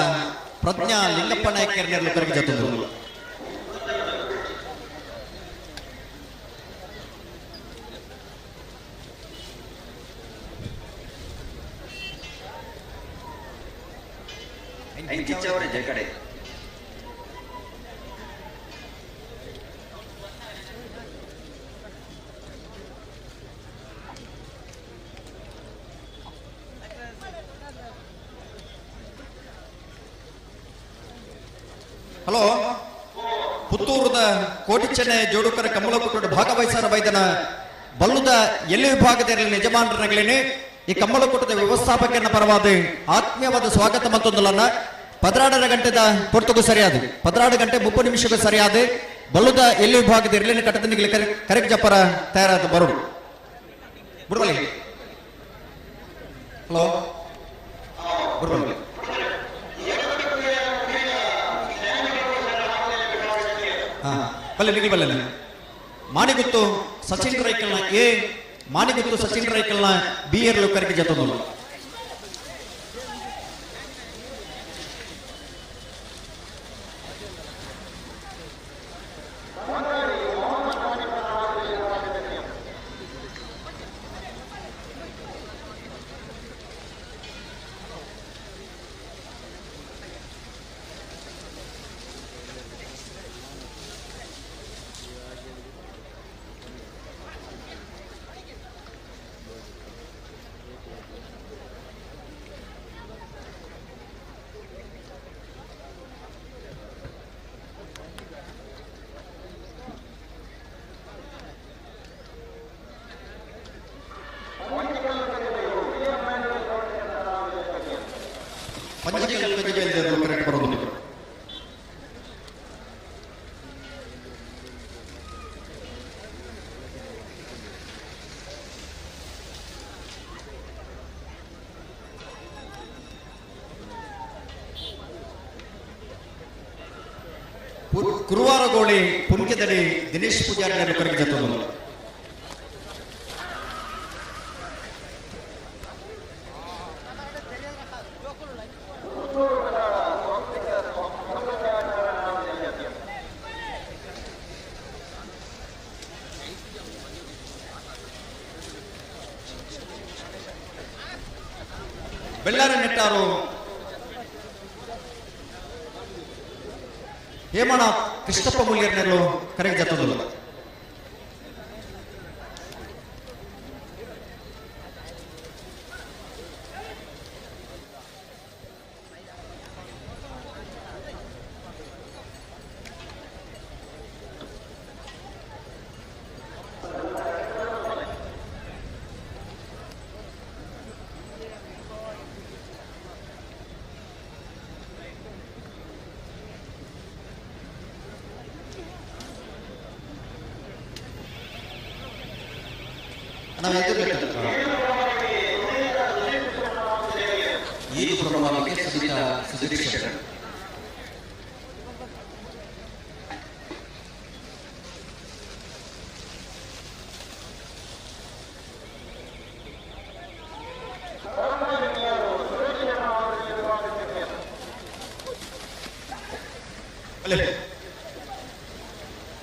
ಪ್ರಜ್ಞಾ ಲಿಂಗಪ್ಪ ನಾಯಕರ ಕರೆಗೆ ಜೊತೆ. ಕಡೆ ಹಲೋ, ಪುತ್ತೂರದ ಕೋಟಿಚೆನ್ನೆ ಜೋಡುಕರ ಕಂಬಳಕೂಟದ ಭಾಗವಹಿಸಾರ ಬೈದನ ಬಲ್ಲುದ ಎಲ್ಲಿ ವಿಭಾಗದಲ್ಲಿ ಯಜಮಾನರಗಳೇನೆ ಈ ಕಂಬಳಕೂಟದ ವ್ಯವಸ್ಥಾಪಕನ ಪರವಾದ ಆತ್ಮೀಯವಾದ ಸ್ವಾಗತ ಮತ್ತೊಂದಲನ್ನ 16 ಗಂಟೆದ ಪೊರ್ತಗೂ ಸರಿಯಾದ 16 ಗಂಟೆ 30 ನಿಮಿಷಕ್ಕೂ ಸರಿಯಾದ ಬಲ್ಲುದ ಎಲ್ಲಿ ವಿಭಾಗದ ಇರಲಿನ ಕಟ್ಟದನಿಗೆ ಕರೆಕ್ ಜಪ್ಪರ ತಯಾರಾದ ಬರುಡು ಬುಡಬಲಿ. ಹಲೋ ಬುಡಬಲಿ. ಬಲ್ಲೆ ನಿಖಿಲ್ ಬಲ್ಲೆ. ಮಾಣಿಗುತ್ತು ಸಚಿನ್ ರೈಕಲ್ನ ಎ, ಮಾಣಿಗುತ್ತು ಸಚಿನ್ ರೈಕಲ್ನ ಬಿ ಎರ್ ಕರೆಗೆ ಜೊತೆ. ಕುರುವಾರಗೋಳಿ ಪುನ್ಕೆದಡಿ ದಿನೇಶ್ ಪೂಜಾರಿ ಕರೆಗೆ ಜೊತೆ. ಬೆಳ್ಳಾರ ನೆಟ್ಟಾರು ಹೇಮನಾಥ್ ಕೃಷ್ಣಪ್ಪ ಮೂಲ್ಯರ್ನೆಲ್ಲೋ ಕರೆಗೆ ಜತ್ತದಲ್ಲ.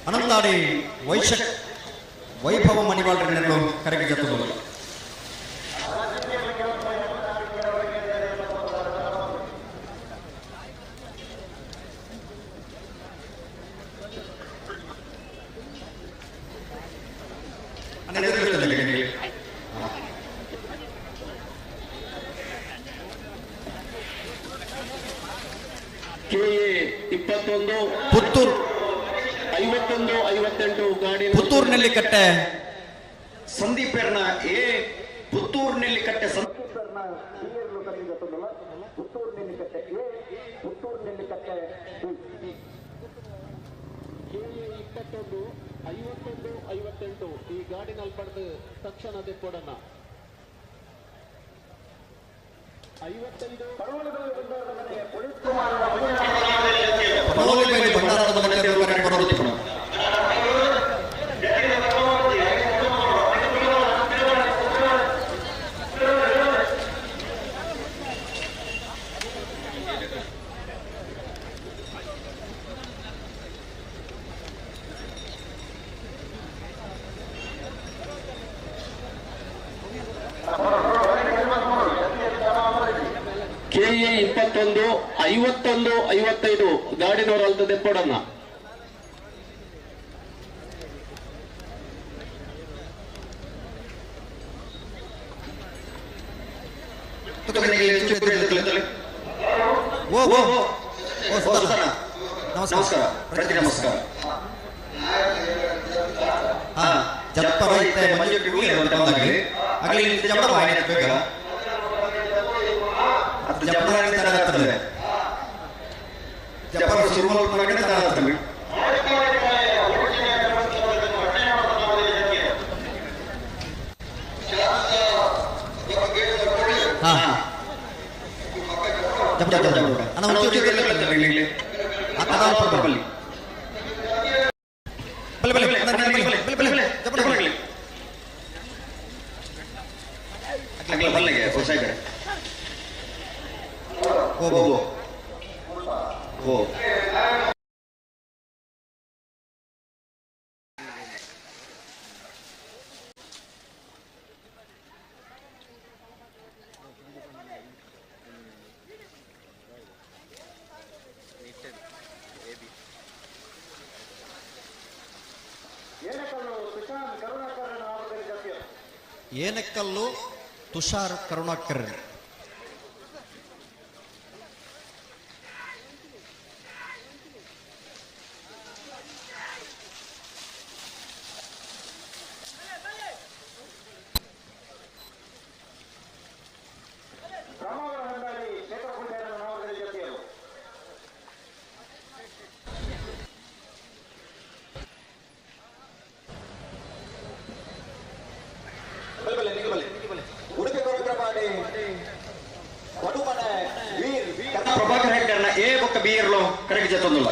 ಅನಂತಾಡಿ ವೈಶಕ್ ವೈಭವ ಮಣಿವಾಳ್ರನ್ನೆಲ್ಲೋ ಕರೆಗೆ ಜತ್ತದಲ್ಲ. ಕೆಎ 21 ಪುತ್ತೂರು 51 58 ಗಾಡಿ ಪುತ್ತೂರು ನೆಲ್ಲಿಕಟ್ಟೆ ಸಂದೀಪ್ ಎರ್ನ ಎ ಪುತ್ತೂರು ನೆಲ್ಲಿಕಟ್ಟೆ ಪುತ್ತೂರು ನೆಲ್ಲಿಕಟ್ಟೆ ಎ ಪುತ್ತೂರು ನೆಲ್ಲಿಕಟ್ಟೆ ಕೆಎ 21 51 58 ಈ ಗಾಡಿನಲ್ಲಿ ಪಡೆದು ತಕ್ಷಣ ದೆಪ್ಪೊಡನ್ನ 55 ಕೆಎ 21 51 55 ಗಾಡಿನವರ ಅಲ್ತದೆ ಪೊಡನ್ನ. ನಮಸ್ಕಾರ ಪ್ರತಿ ನಮಸ್ಕಾರ. ಹಾ ಜಪ್ಪರ ಇತ್ತೆ ಮಂಜು ಆಗಲಿ ಆಗಲಿ ಜಪ್ಪರ ವಾಹಿನಿ ಬೇಗ ಅದು ಜಪ್ಪರ ತರಗತ್ತದೆ ಜಪ್ಪರ ಸುರುಮಲ್ ಮಗನೇ ತರಗತ್ತದೆ. ಹಾ ಜಪ್ಪರ ಜಪ್ಪರ ಅಣ್ಣ ಒಂಚೂರು ಬಲೆ ಬಲೆ ಬಲೆ ಬಲೆ ಬಲೆ ಜಪ್ಪರ ಬಲೆ ಅಗಲ ಬಲ್ಲೆಗೆ ಹೊಸ ಕಡೆ ಓ ಓ ಓ ಏನಕ್ಕಲ್ಲು ತುಷಾರ್ ಕರುಣಾಕರ್. ಪ್ರಭಾಕರ್ ಹೆಗ್ಡೆರ್ನ ಎ ಬೊಕ್ಕ ಬಿ ಇರ್ಲೋ ಕರೆಗೆ ಜತ್ತೊಂದುಲ್ಲ.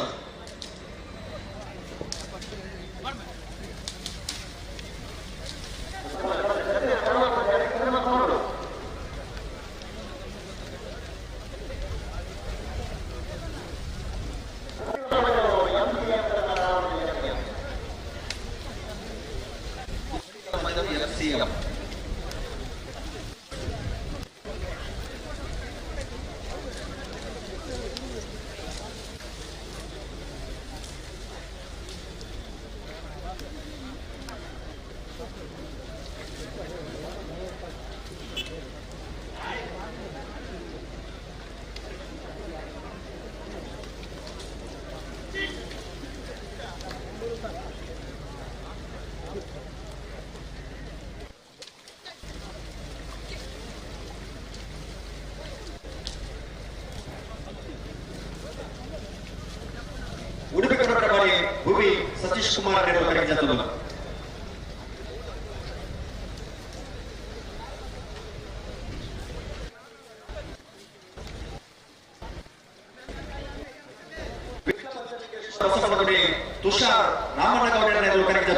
ಸತೀಶ್ ಕುಮಾರ್ ಕರೆಗೆ ತುಷಾರ್ ರಾಮನಗೌಡ ಕರೆಗೆ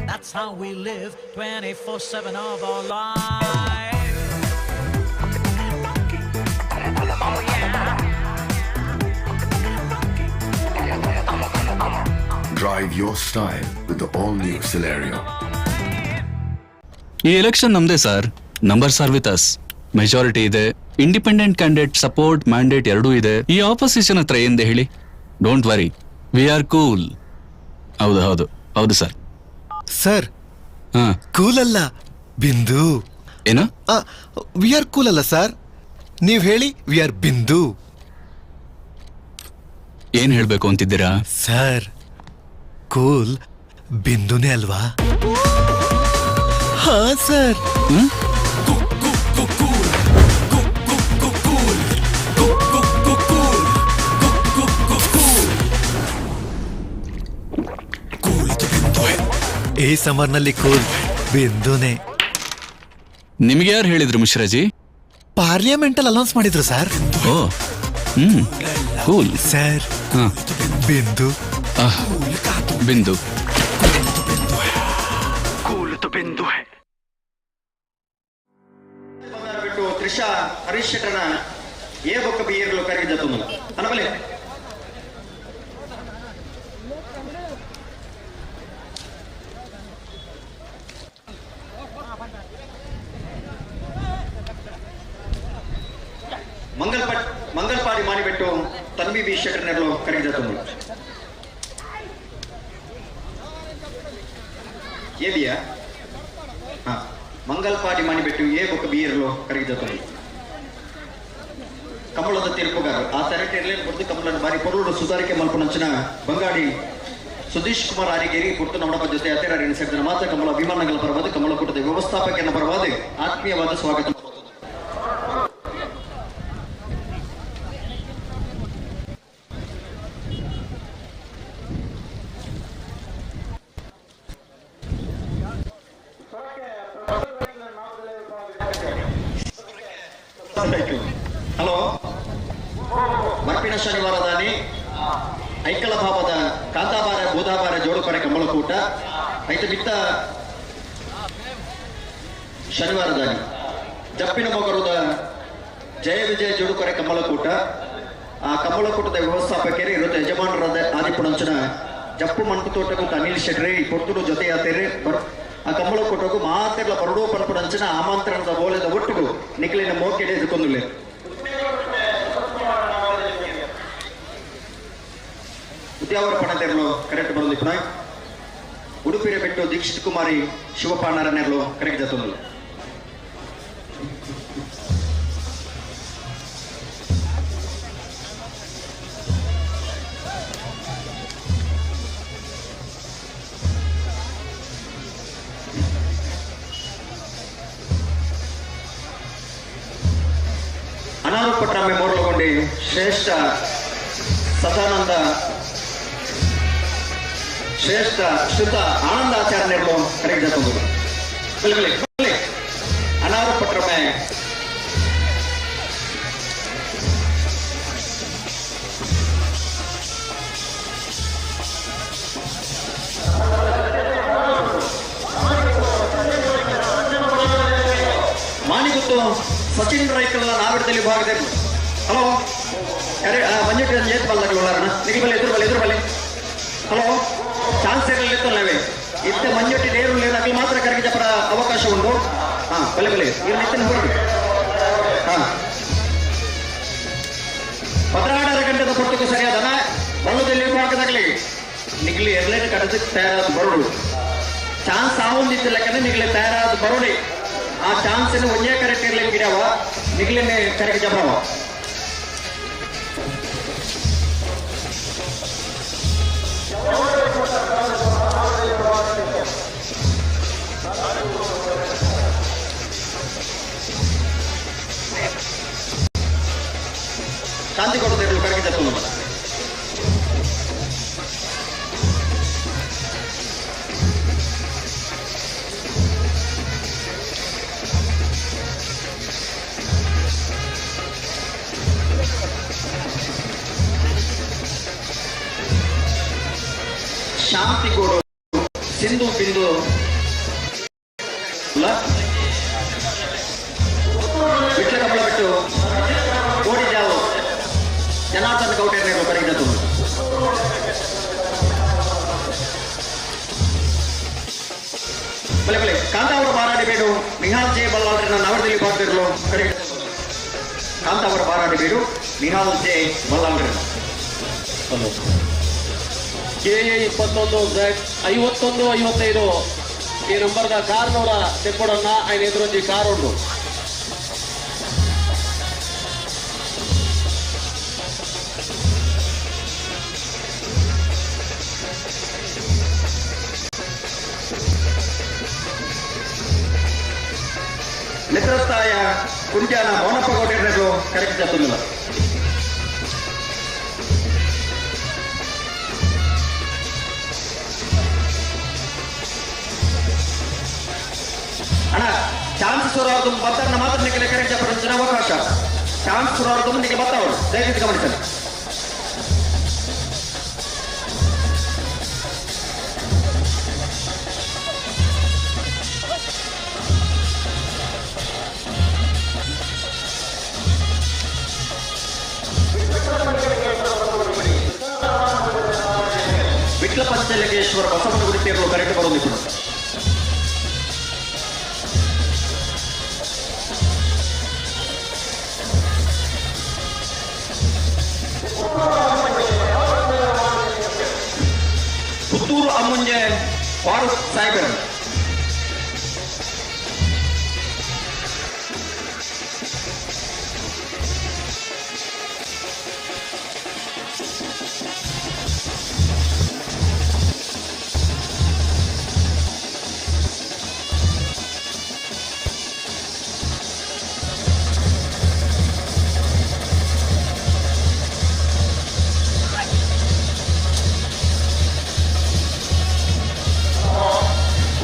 That's how we live 24/7 of our lives. Oh yeah. Drive your style with the all-new Celerio. ಈ ಎಲೆಕ್ಷನ್ ನಮ್ದೇ sir. Number sir with us. Majority ಇದೆ, ಇಂಡಿಪೆಂಡೆಂಟ್ ಕ್ಯಾಂಡಿಡೇಟ್ ಸಪೋರ್ಟ್ ಮ್ಯಾಂಡೇಟ್ ಎರಡೂ ಇದೆ. ಈ ಆಪೋಸಿಷನ್ ಹತ್ರ ಏನಿದೆ ಹೇಳಿ? Don't worry, we are cool. ಹೌದು ಹೌದು ಹೌದು ಸರ್. ಸರ್, ಕೂಲ್ ಅಲ್ಲ, ಬಿಂದು. ಏನು? We are cool ಅಲ್ಲ ಸರ್, ನೀವು ಹೇಳಿ we are ಬಿಂದು. ಏನ್ ಹೇಳ್ಬೇಕು ಅಂತಿದ್ದೀರಾ ಸರ್? ಕೂಲ್ ಬಿಂದುನೇ ಅಲ್ವಾ? ಹಾ ಸರ್. ಈ ಸಮರ್ನಲ್ಲಿ ಕೂಲ್ ಬಿಂದುನೇ. ನಿಮ್ಗೆ ಯಾರು ಹೇಳಿದ್ರು ಮಿಶ್ರಾಜಿ? ಪಾರ್ಲಿಮೆಂಟ್ ಅಲ್ಲಿ ಅನೌನ್ಸ್ ಮಾಡಿದ್ರು ಸರ್. ಓ ಕೂಲ್ ಸರ್. ಬಿಂದು ಬಿಂದು. ಬಿಟ್ಟು ತ್ರಿಷಾ ಹರೀಶ್ ಶೆಟ್ಟರ್ನ ಬಲೆ ಮಂಗಲ್ಪಾಡಿ ಮಾಣಿಬೆಟ್ಟು ತನ್ವಿ ಬಿ ಶೆಟ್ಟರ್ನೆರ್ಲು ಕರೆಗೆ ಎ ಬಿಯಾ ಹಾ ಮಂಗಲ್ಪಾಡಿ ಮಾಣಿಬೆಟ್ಟು ಎ ಬೊಕ್ಕ ಬಿ ಇರಲು ಕರೆಗೆ ಕಮಲದ ತೀರ್ಪುಗಾರರು ಆ ತರಟೆಯಲ್ಲಿ ಬರೆದು ಕಮಲನ ಬಾರಿ ಪೊರುಳು ಸುಧಾರಿಕೆ ಮಲ್ಪನಂಚಿನ ಬಂಗಾಡಿ ಸುಧೀಶ್ ಕುಮಾರ್ ಆರಿಗೇರಿ ಪುರ್ತು ನಮ್ಮಡಪ್ಪ ಜೊತೆ ಅತೆರಾರಿನ ಸೇರಿದ ಮಾತ್ರ ಕಮಲ ಅಭಿಮಾನಗಳ ಪರವಾದ ಕಮಲ ಕೂಟದ ವ್ಯವಸ್ಥಾಪಕನ ಪರವಾದ ಆತ್ಮೀಯವಾದ ಸ್ವಾಗತ. ಹಲೋ ಬರ್ಪಿನ ಶನಿವಾರದಾನಿ ಐಕಳ ಭಾವದ ಕಾಂತಾಬಾರ ಬೂದಾಬಾರ ಜೋಡುಕೊರೆ ಕಮಲಕೂಟ ಐತ ಬಿತ್ತ ಶನಿವಾರದಾನಿ ಜಪ್ಪಿನ ಮೊಗರುದ ಜಯ ವಿಜಯ ಜೋಡುಕೊರೆ ಕಮಲಕೂಟ ಆ ಕಮಲಕೂಟದ ವ್ಯವಸ್ಥಾಪಕರೇ ಇರುತ್ತೆ ಯಜಮಾನರಾದ ಆದಿಪುಣಂಚನ ಜಪ್ಪು ಮಣ್ಪು ತೋಟಕ್ಕೂ ಅನಿಲ್ ಶೆಟ್ರಿ ಪೊರ್ತುಡು ಜೊತೆಯಾತೇರಿ ಆ ಕಮಲಕೂಟಕ್ಕೂ ಮಾತೆಲ್ಲ ಬರಡೋ ಪನ್ಪುಣಂಚನ ಆಮಂತ್ರಣದ ಓಲೆದ ಒಟ್ಟುಗು ನಿಖಲಿನ ಮೋಕೆಡೆ ಎದುಕೊಂದುಲ್ಲೆ. ಉದ್ಯಾವರ ಪಣತೆರ್ಲು ಕರೆಕ್ಟ್ ಬರೋದು ಇಪ್ಪಣ ಉಡುಪಿರ ಬೆಟ್ಟು ದೀಕ್ಷಿತ್ ಕುಮಾರಿ ಶಿವಪಾಣರನೆರ್ಲು ಕರೆಕ್ಟ್ ಜೊತೆ. ಅನಾರೋಪಟ್ಟ ಮೆಮೋರ್ಲಗೊಂಡಿ ಶ್ರೇಷ್ಠ ಸದಾನಂದ ಶ್ರೇಷ್ಠ ಶುದ್ಧ ಆನಂದಾಚಾರ್ಯರು ಕರೆಗೆ ಜೊತೆ ಅನಾರೋಪಟ್ರಮೆ ಮಾಣಿಗುತ್ತು ಸಚಿನ್ ರೈಕಲ್ ನಾವಿಡದಲ್ಲಿ ಭಾಗದಲ್ಲಿ. ಹಲೋ ಯಾರೇ ಮಂಜು ಏತ್ ಬಲ್ಲಗಳು ನಿಗಿ ಬಲ್ಲಿ ಎದುರು ಬಲ್ಲಿ ಎದುರು ಬಲ್ಲಿ. ಹಲೋ ಚಾನ್ಸ್ ಇರಲಿಲ್ಲ ನಾವೇ ಇತ್ತ ಮಂಜುಟ್ಟಿ ನೇರು ಅಗಲು ಮಾತ್ರ ಕರಗಿ ಜಪರ ಅವಕಾಶ ಉಂಟು. ಹಾ ಬಲೆ ಬಲೆ ಇವ್ರು ನಿತ್ಯ ಹೊರಡು. ಹಾ 16 ಗಂಟೆದ ಪೊಟ್ಟಕ್ಕೂ ಸರಿಯಾದನ ಬಲ್ಲದಲ್ಲಿ ಹಾಕದಾಗಲಿ ನಿಗ್ಲಿ ಎರಡನೇ ಕಡದಕ್ಕೆ ತಯಾರಾದ ಬರೋಡು ಚಾನ್ಸ್ ಆವೊಂದಿತ್ತು ಲೆಕ್ಕನೆ ನಿಗ್ಲಿ ತಯಾರಾದ ಬರೋಡಿ ಆ ಚಾನ್ಸ್ ಒಂದೇ ಕರೆಕ್ಟ್ ಇರ್ಲಿಕ್ಕೆ ಗಿಡವ ನಿಗ್ಲಿನೇ ಕರೆಗೆ ಜಪಾವ. ಶಾಂತಿ ಕೊಡೋದಿರಲು ಕರೆಗೆ ಜಪ್ಪ. ಶಾಂತಿಗೋಡು ಸಿಂಧು ಬಿಂದು ವಿಟ್ಲ ಕಮಲ ಬಿಟ್ಟು ಕೋಡಿಜಾವು ಜನಾರ್ದನ್ ಗೌಟೇರ್ನೇರು ಕರೆಗೆ ಬಲೆ ಬಲೆ ಕಾಂತಾವರ ಬಾರಾಡಿ ಬೇಡು ನಿಹಾಲ್ ಜೆ ಬಲ್ಲಾಳ್ರನ್ನ ನವರದಲ್ಲಿ ಬಾಗ್ದಿರ್ಲು ಕರೆಗೆ ಕಾಂತಾವರ ಬಾರಾಡಿ ಬೇಡು ನಿಹಾಲ್ ಜೆ ಬಲ್ಲಾಳ್ರನ್ನ. ಕೆಎ 21 Z 51 55 ಈ ನಂಬರ್ದ ಕಾರ್ನೋಡ ತೆಕ್ಕೊಡನ್ನ ಐನ ಎದುರೊಂಜಿ ಕಾರ್ ಉಂಡು. ಮಿತ್ರಸ್ಥಾಯ ಕುಂಟ್ಯಾನ ಮೌನಪ್ಪ ಗೌಡರು ಕರೆಕ್ಟ್ ಜೊತೆ. ಅಣ್ಣ ಚಾನ್ಸ್ ಸುರಾರ್ದು ಬತ್ತನ್ನ ಮಾತ್ರ ನಿಖಿಲ ಕರೆಕ್ಟ್ ಜಪರಂಚಿನ ಅವಕಾಶ ಚಾನ್ಸ್ ಸುರಾರ್ದು ನಿಖಿಲ ಬತ್ತವರು ದಯವಿಟ್ಟು ಗಮನಿಸಲಿ. ಪಂಚಲಿಂಗೇಶ್ವರ ಬಸವನಗುಡಿ ತೇರ್ಲು ಕರೆಕ್ಟ್ ಬರೋದಿಪ್ಪು. ಪುತ್ತೂರು ಅಮ್ಮುಂಜೆ ಫಾರೂಕ್ ಸಾಹೇಬರು.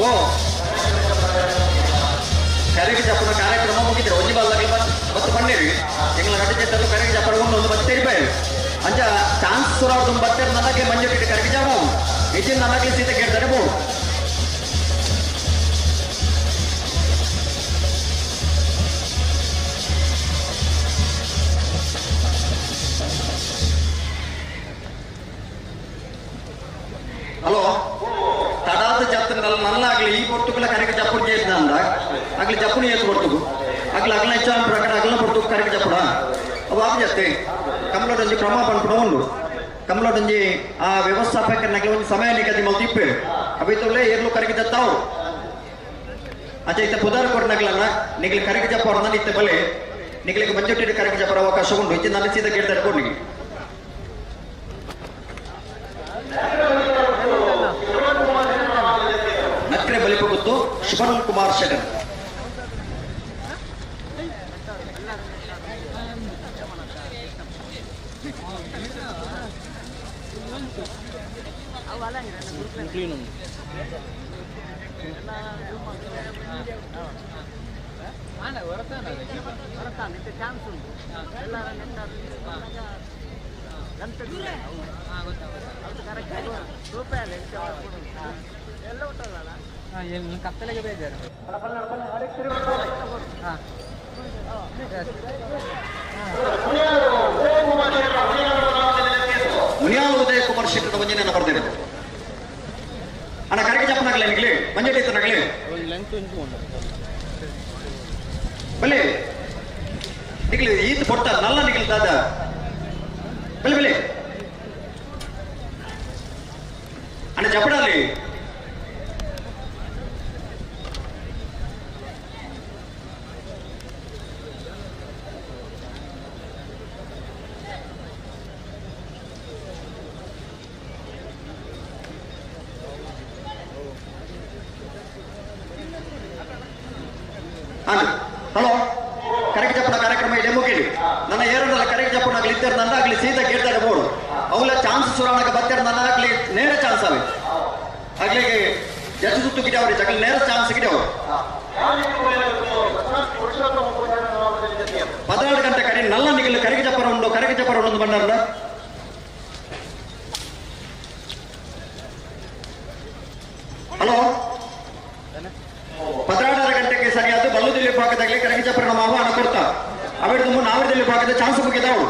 ಓ ಕರೆಗೆ ಜಪ್ಪನ ಕಾರ್ಯಕ್ರಮ ಮುಗಿದ್ರೆ ಒಂಜಿ ಬಾಲ್ದಾಗಲಿ ಮತ್ತು ಬನ್ನಿರಿ ಎಂಗ್ಲ ನಟ ಜೆತ್ತಲು ಕರೆಗೆ ಜಪ್ಪರ ಒಂದು ಒಂದು ಬತ್ತೆ ಇರ್ಬೇಕು ಅಂಚ ಚಾನ್ಸ್ ಸುರಾವ್ದು ಬತ್ತೆ ನನಗೆ ಮಂಜು ಕರೆಗೆ ಜಾಮ ಹೆಚ್ಚಿನ ನನಗೆ ಸೀತೆ ಕೇಳ್ತಾರೆ ಬೋಡು. ಹಲೋ ತಡಾದ ಜಾತ್ರೆ ನನ್ನ ಆಗಲಿ ಈ ಪೊರ್ತುಗಳ ಕರೆಗೆ ಜಪ್ಪುಡು చేసిన ಅಂದ ಆಗಲಿ ಜಪ್ಪುನು ಏತು ಕೊಡ್ತುಗು ಅಗ್ಲ ಅಗ್ಲ ಹೆಚ್ಚಾನ ಪ್ರಕಾರ ಅಗ್ಲ ಪೊರ್ತುಗು ಕರೆಗೆ ಜಪ್ಪುಡ ಅವು ಆಗ ಜಾಸ್ತಿ ಕಮಲಡೊಂಜಿ ಕ್ರಮ ಪನ್ಪುಡ ಉಂಡು ಕಮಲಡೊಂಜಿ ಆ ವ್ಯವಸ್ಥಾಪಕನಾಗಲಿ ಒಂದು ಸಮಯ ನಿಗದಿ ಮಲ್ತು ಇಪ್ಪೆ ಅವಿತುಲೇ ಏರ್ಲು ಕರೆಗೆ ಜತ್ತಾವು ಅಚ್ಚ ಇತ್ತ ಪುದಾರ ಕೊಡ್ನಗ್ಲನ್ನ ನಿಗಲಿ ಕರೆಗೆ ಜಪ್ಪ ಅವ್ರನ್ನ ಇತ್ತ ಬಲೆ ನಿಗಲಿಗೆ ಮಂಜುಟ್ಟಿಗೆ ಕರೆಗೆ ಜಪ್ಪರ ಅವಕಾಶ ಉಂಡು ಇಚ್ಚಿ ನನ್ನ ಸೀದ ಕೇಳ್ತಾರೆ ಕೊಡ್ನಿಗೆ. ನಕ್ರೆ ಬಲಿಪು ಗೊತ್ತು ಶುಭನ್ ಕುಮಾರ್ ಶೆಟ್ಟರ್. ಕತ್ತಲೆಗೆ ಬೇಜಾರು. ಮುನಿಯಾಲ್ ಉದಯ ಕುಮಾರ್ ಶೆಟ್ಟರ್ ಒಂಜಿನ ಬರ್ದಿದೆ ಅಣ್ಣ ಕರೆಗೆ ಜಪ್ಪನಾಗಲಿ ನಿಗ್ಲಿ ಮಂಜುಟೀತನಾಗಲಿ ಬಲಿ ನಿಗ್ಲಿ ಈತ ಕೊಡ್ತ ನಲ್ಲ ನಿಗ್ಲಿ ದಾದ ಬಲಿ ಬಲಿ ಅಣ್ಣ ಜಪಡಲ್ಲಿ ಹಲೋ ಕರೆಗೆ ಜಪ್ಪನ ಕಾರ್ಯಕ್ರಮ ಇದೆ ಮುಗಿಲಿ ನನ್ನ ಏರಲ್ಲ ಕರೆಗೆ ಜಪ್ಪನಾಗಲಿ ಇದ್ದರೆ ನನ್ನ ಆಗಲಿ ಸೀದಾ ಕೇಳ್ತಾರೆ ಬೋಡು ಅವಳ ಚಾನ್ಸ್ ಸುರಾಣಕ ಬತ್ತಾರೆ ನನ್ನ ಆಗಲಿ ನೇರ ಚಾನ್ಸ್ ಅವೆ ಆಗ್ಲಿಗೆ ಜಡ್ಜ್ ಸುತ್ತು ಗಿಡ ಅವ್ರಿ ಜಗಲ್ ನೇರ ಚಾನ್ಸ್ ಗಿಡ ಅವರು 14 ಗಂಟೆ ಕರೆ ನಲ್ಲ ನಿಗಲು ಕರೆಗೆ ಜಪ್ಪರ ಉಂಡು ಕರೆಗೆ ಜಪ್ಪರ ಉಂಡು ಬಂದಾರಲ್ಲ. ಹಲೋ 16 ಗಂಟೆಗೆ ಸರಿಯಾದ ಬಲ್ಲುದಿಲ್ಲಿ ಭಾಗದಾಗಲಿ ಕರೆಗೆ ಜಪ್ಪರ ನಮ್ಮ ಆಹ್ವಾನ ಕೊಡ್ತಾ ಅವೆರಡು ನಾವರದಲ್ಲಿ ಭಾಗದ ಚಾನ್ಸ್ ಮುಗಿದವಳು.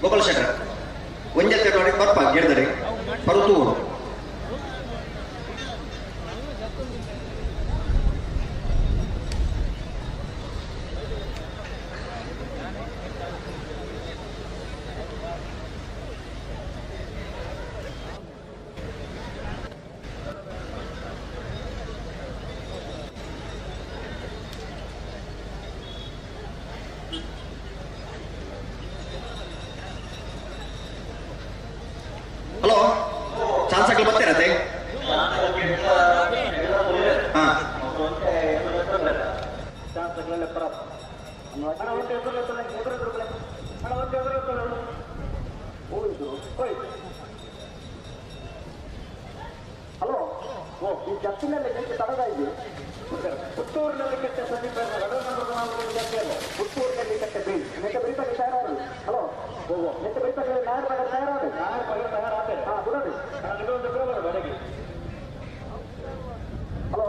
ಗೋಪಾಲ ಶೆಟ್ಟರ್ ಒಂಜತ್ತೆ ಬರ್ಪ ಗೆಡ್ದರೆ ಬರುತ್ತು. ಹಲೋ ಓ ಈ ಜಪ್ಪಿನಲ್ಲಿ ನಿಮಗೆ ತಡದ ಇದೆ ಪುತ್ತೂರಿನಲ್ಲಿ ಕಟ್ಟೆ ಸಂದೀಪ ಪುತ್ತೂರಿನಲ್ಲಿ ಕಟ್ಟೆ ಬಿ ನೆಟ್ಟ ಬರೀತಕ್ಕೆ ತಯಾರಾರು. ಹಲೋ ಓ ನೆಟ್ಟ ಬರೀತಕ್ಕೆ ನಾಯರ್ ಪಗಡ ತಯಾರಾದೆ ನಾಯರ್ ಪಗಡ ತಯಾರಾದೆ. ಹಾಂ ಗುಡಾಡಿ ಬೆಳಗ್ಗೆ. ಹಲೋ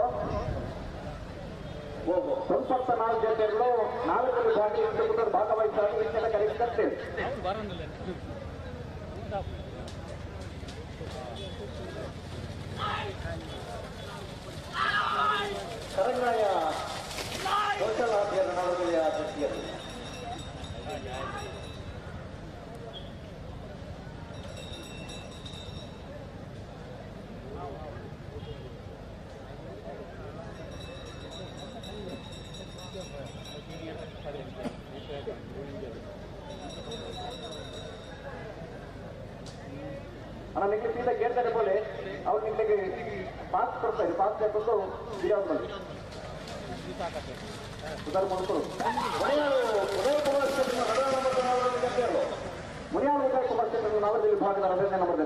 ಓ ಸ್ವಲ್ಪ ನಾಲ್ಕು ಜೊತೆಗಳು ನಾಲ್ಕು ಬಾಕಿ ಭಾಗವಹಿಸ್ತಾರೆ ಇದನ್ನೆಲ್ಲ ಕರೆಯುತ್ತೇವೆ. ಕರಂಗಾಯ ಸೋಷಲ್ ಆಫಿಯರ್ ನವದೆಹಲಿಯ ದೃಷ್ಟಿಯಲ್ಲಿ ಅಣ್ಣ ನಿಮಗೆ ಸೀದಾ ಕೇಳ್ತಾರೆ ಬೋಲೆ ಅವ್ರು ನಿಮಗೆ ಪಾಸ್ ಕೊಡ್ತಾರೆ. ಪಾಸ್ ಹಾಕೊಂಡು ಬಿರಿಯಾನಿ ಬನ್ನಿ ಉದಾರ ಮಾಡ್ಕೊಡು. ಮುನಿಯಾಳು ಉದಯ ಕುಮಾರ್ ಕ್ಷೇತ್ರದ ನವದೆಹಲಿ ಭಾಗದ ರಜನೆ ನಂಬರ್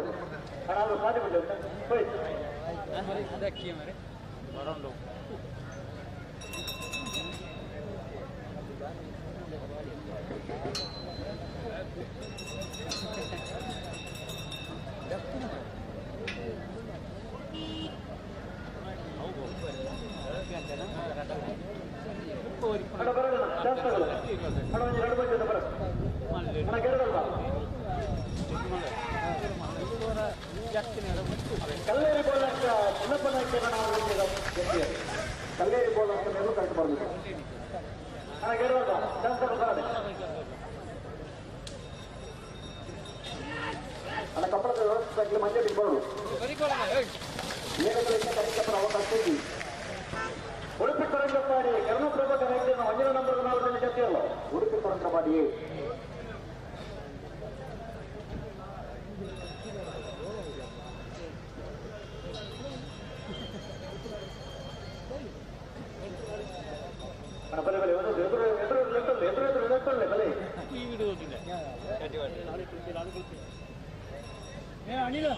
ಕಲ್ಲೇರಿ ಬೋಲಕ್ಕ ಚಿನ್ನಪ್ಪನಾಯ್ಕ ಕಲ್ಲೇರಿ ಬೋಲಕ್ಕ ಮೇಲೆ ಕರೆಕ್ಟ್ ಬರಬೇಕು. ಅಣ್ಣ ಕಪ್ಪಳದ ವ್ಯವಸ್ಥೆ ಮಂಜೆ ಬಿಡ್ಬೋದು. ಅವಕಾಶ ಉಡುಪಿ ಕೊರಂಗಪ್ಪಾಡಿ ಕರುಣಪ್ರಭಾ ಕನೆಕ್ಟ್ ಒಂದಿನ ನಂಬರ್ ನಾಲ್ಕು ಜೊತೆಯಲ್ಲ ಉಡುಪಿ ಕೊರಂಗಪ್ಪಾಡಿ. ಬಲೆ ಬಲೆ ಒಂದು ಎದುರು ಎದುರು ಎದುರು ಎದುರು ಎದುರು ಎದುರು ಬಲೆ ಅನಿಲ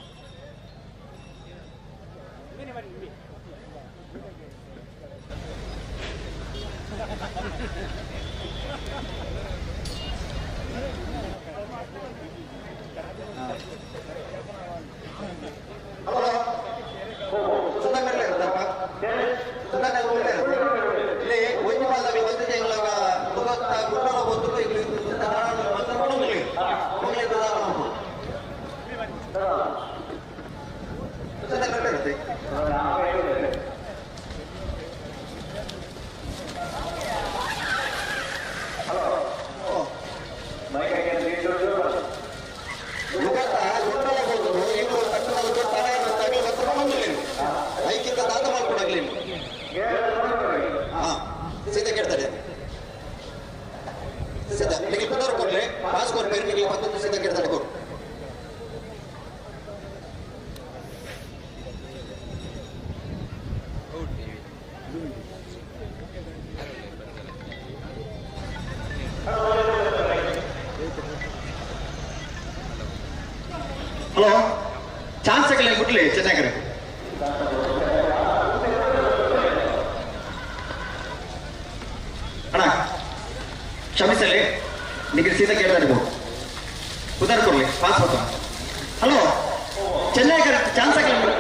ಹಲೋ ಚಾನ್ಸ್ ಆಗಲಿ ಬಿಡ್ಲಿ ಚೆನ್ನಾಗಿರ. ಅಣ್ಣ ಕ್ಷಮಿಸಲಿ ನಿಮಗೆ ಸೀದಾ ಕೇಳ್ತಾರೆ ಉದಾರ ಕೊಡ್ಲಿ ಪಾಸ್ ಹೋಗ್ತಾ. ಹಲೋ ಚೆನ್ನೈ ಚಾನ್ಸ್ ಆಗಲಿ.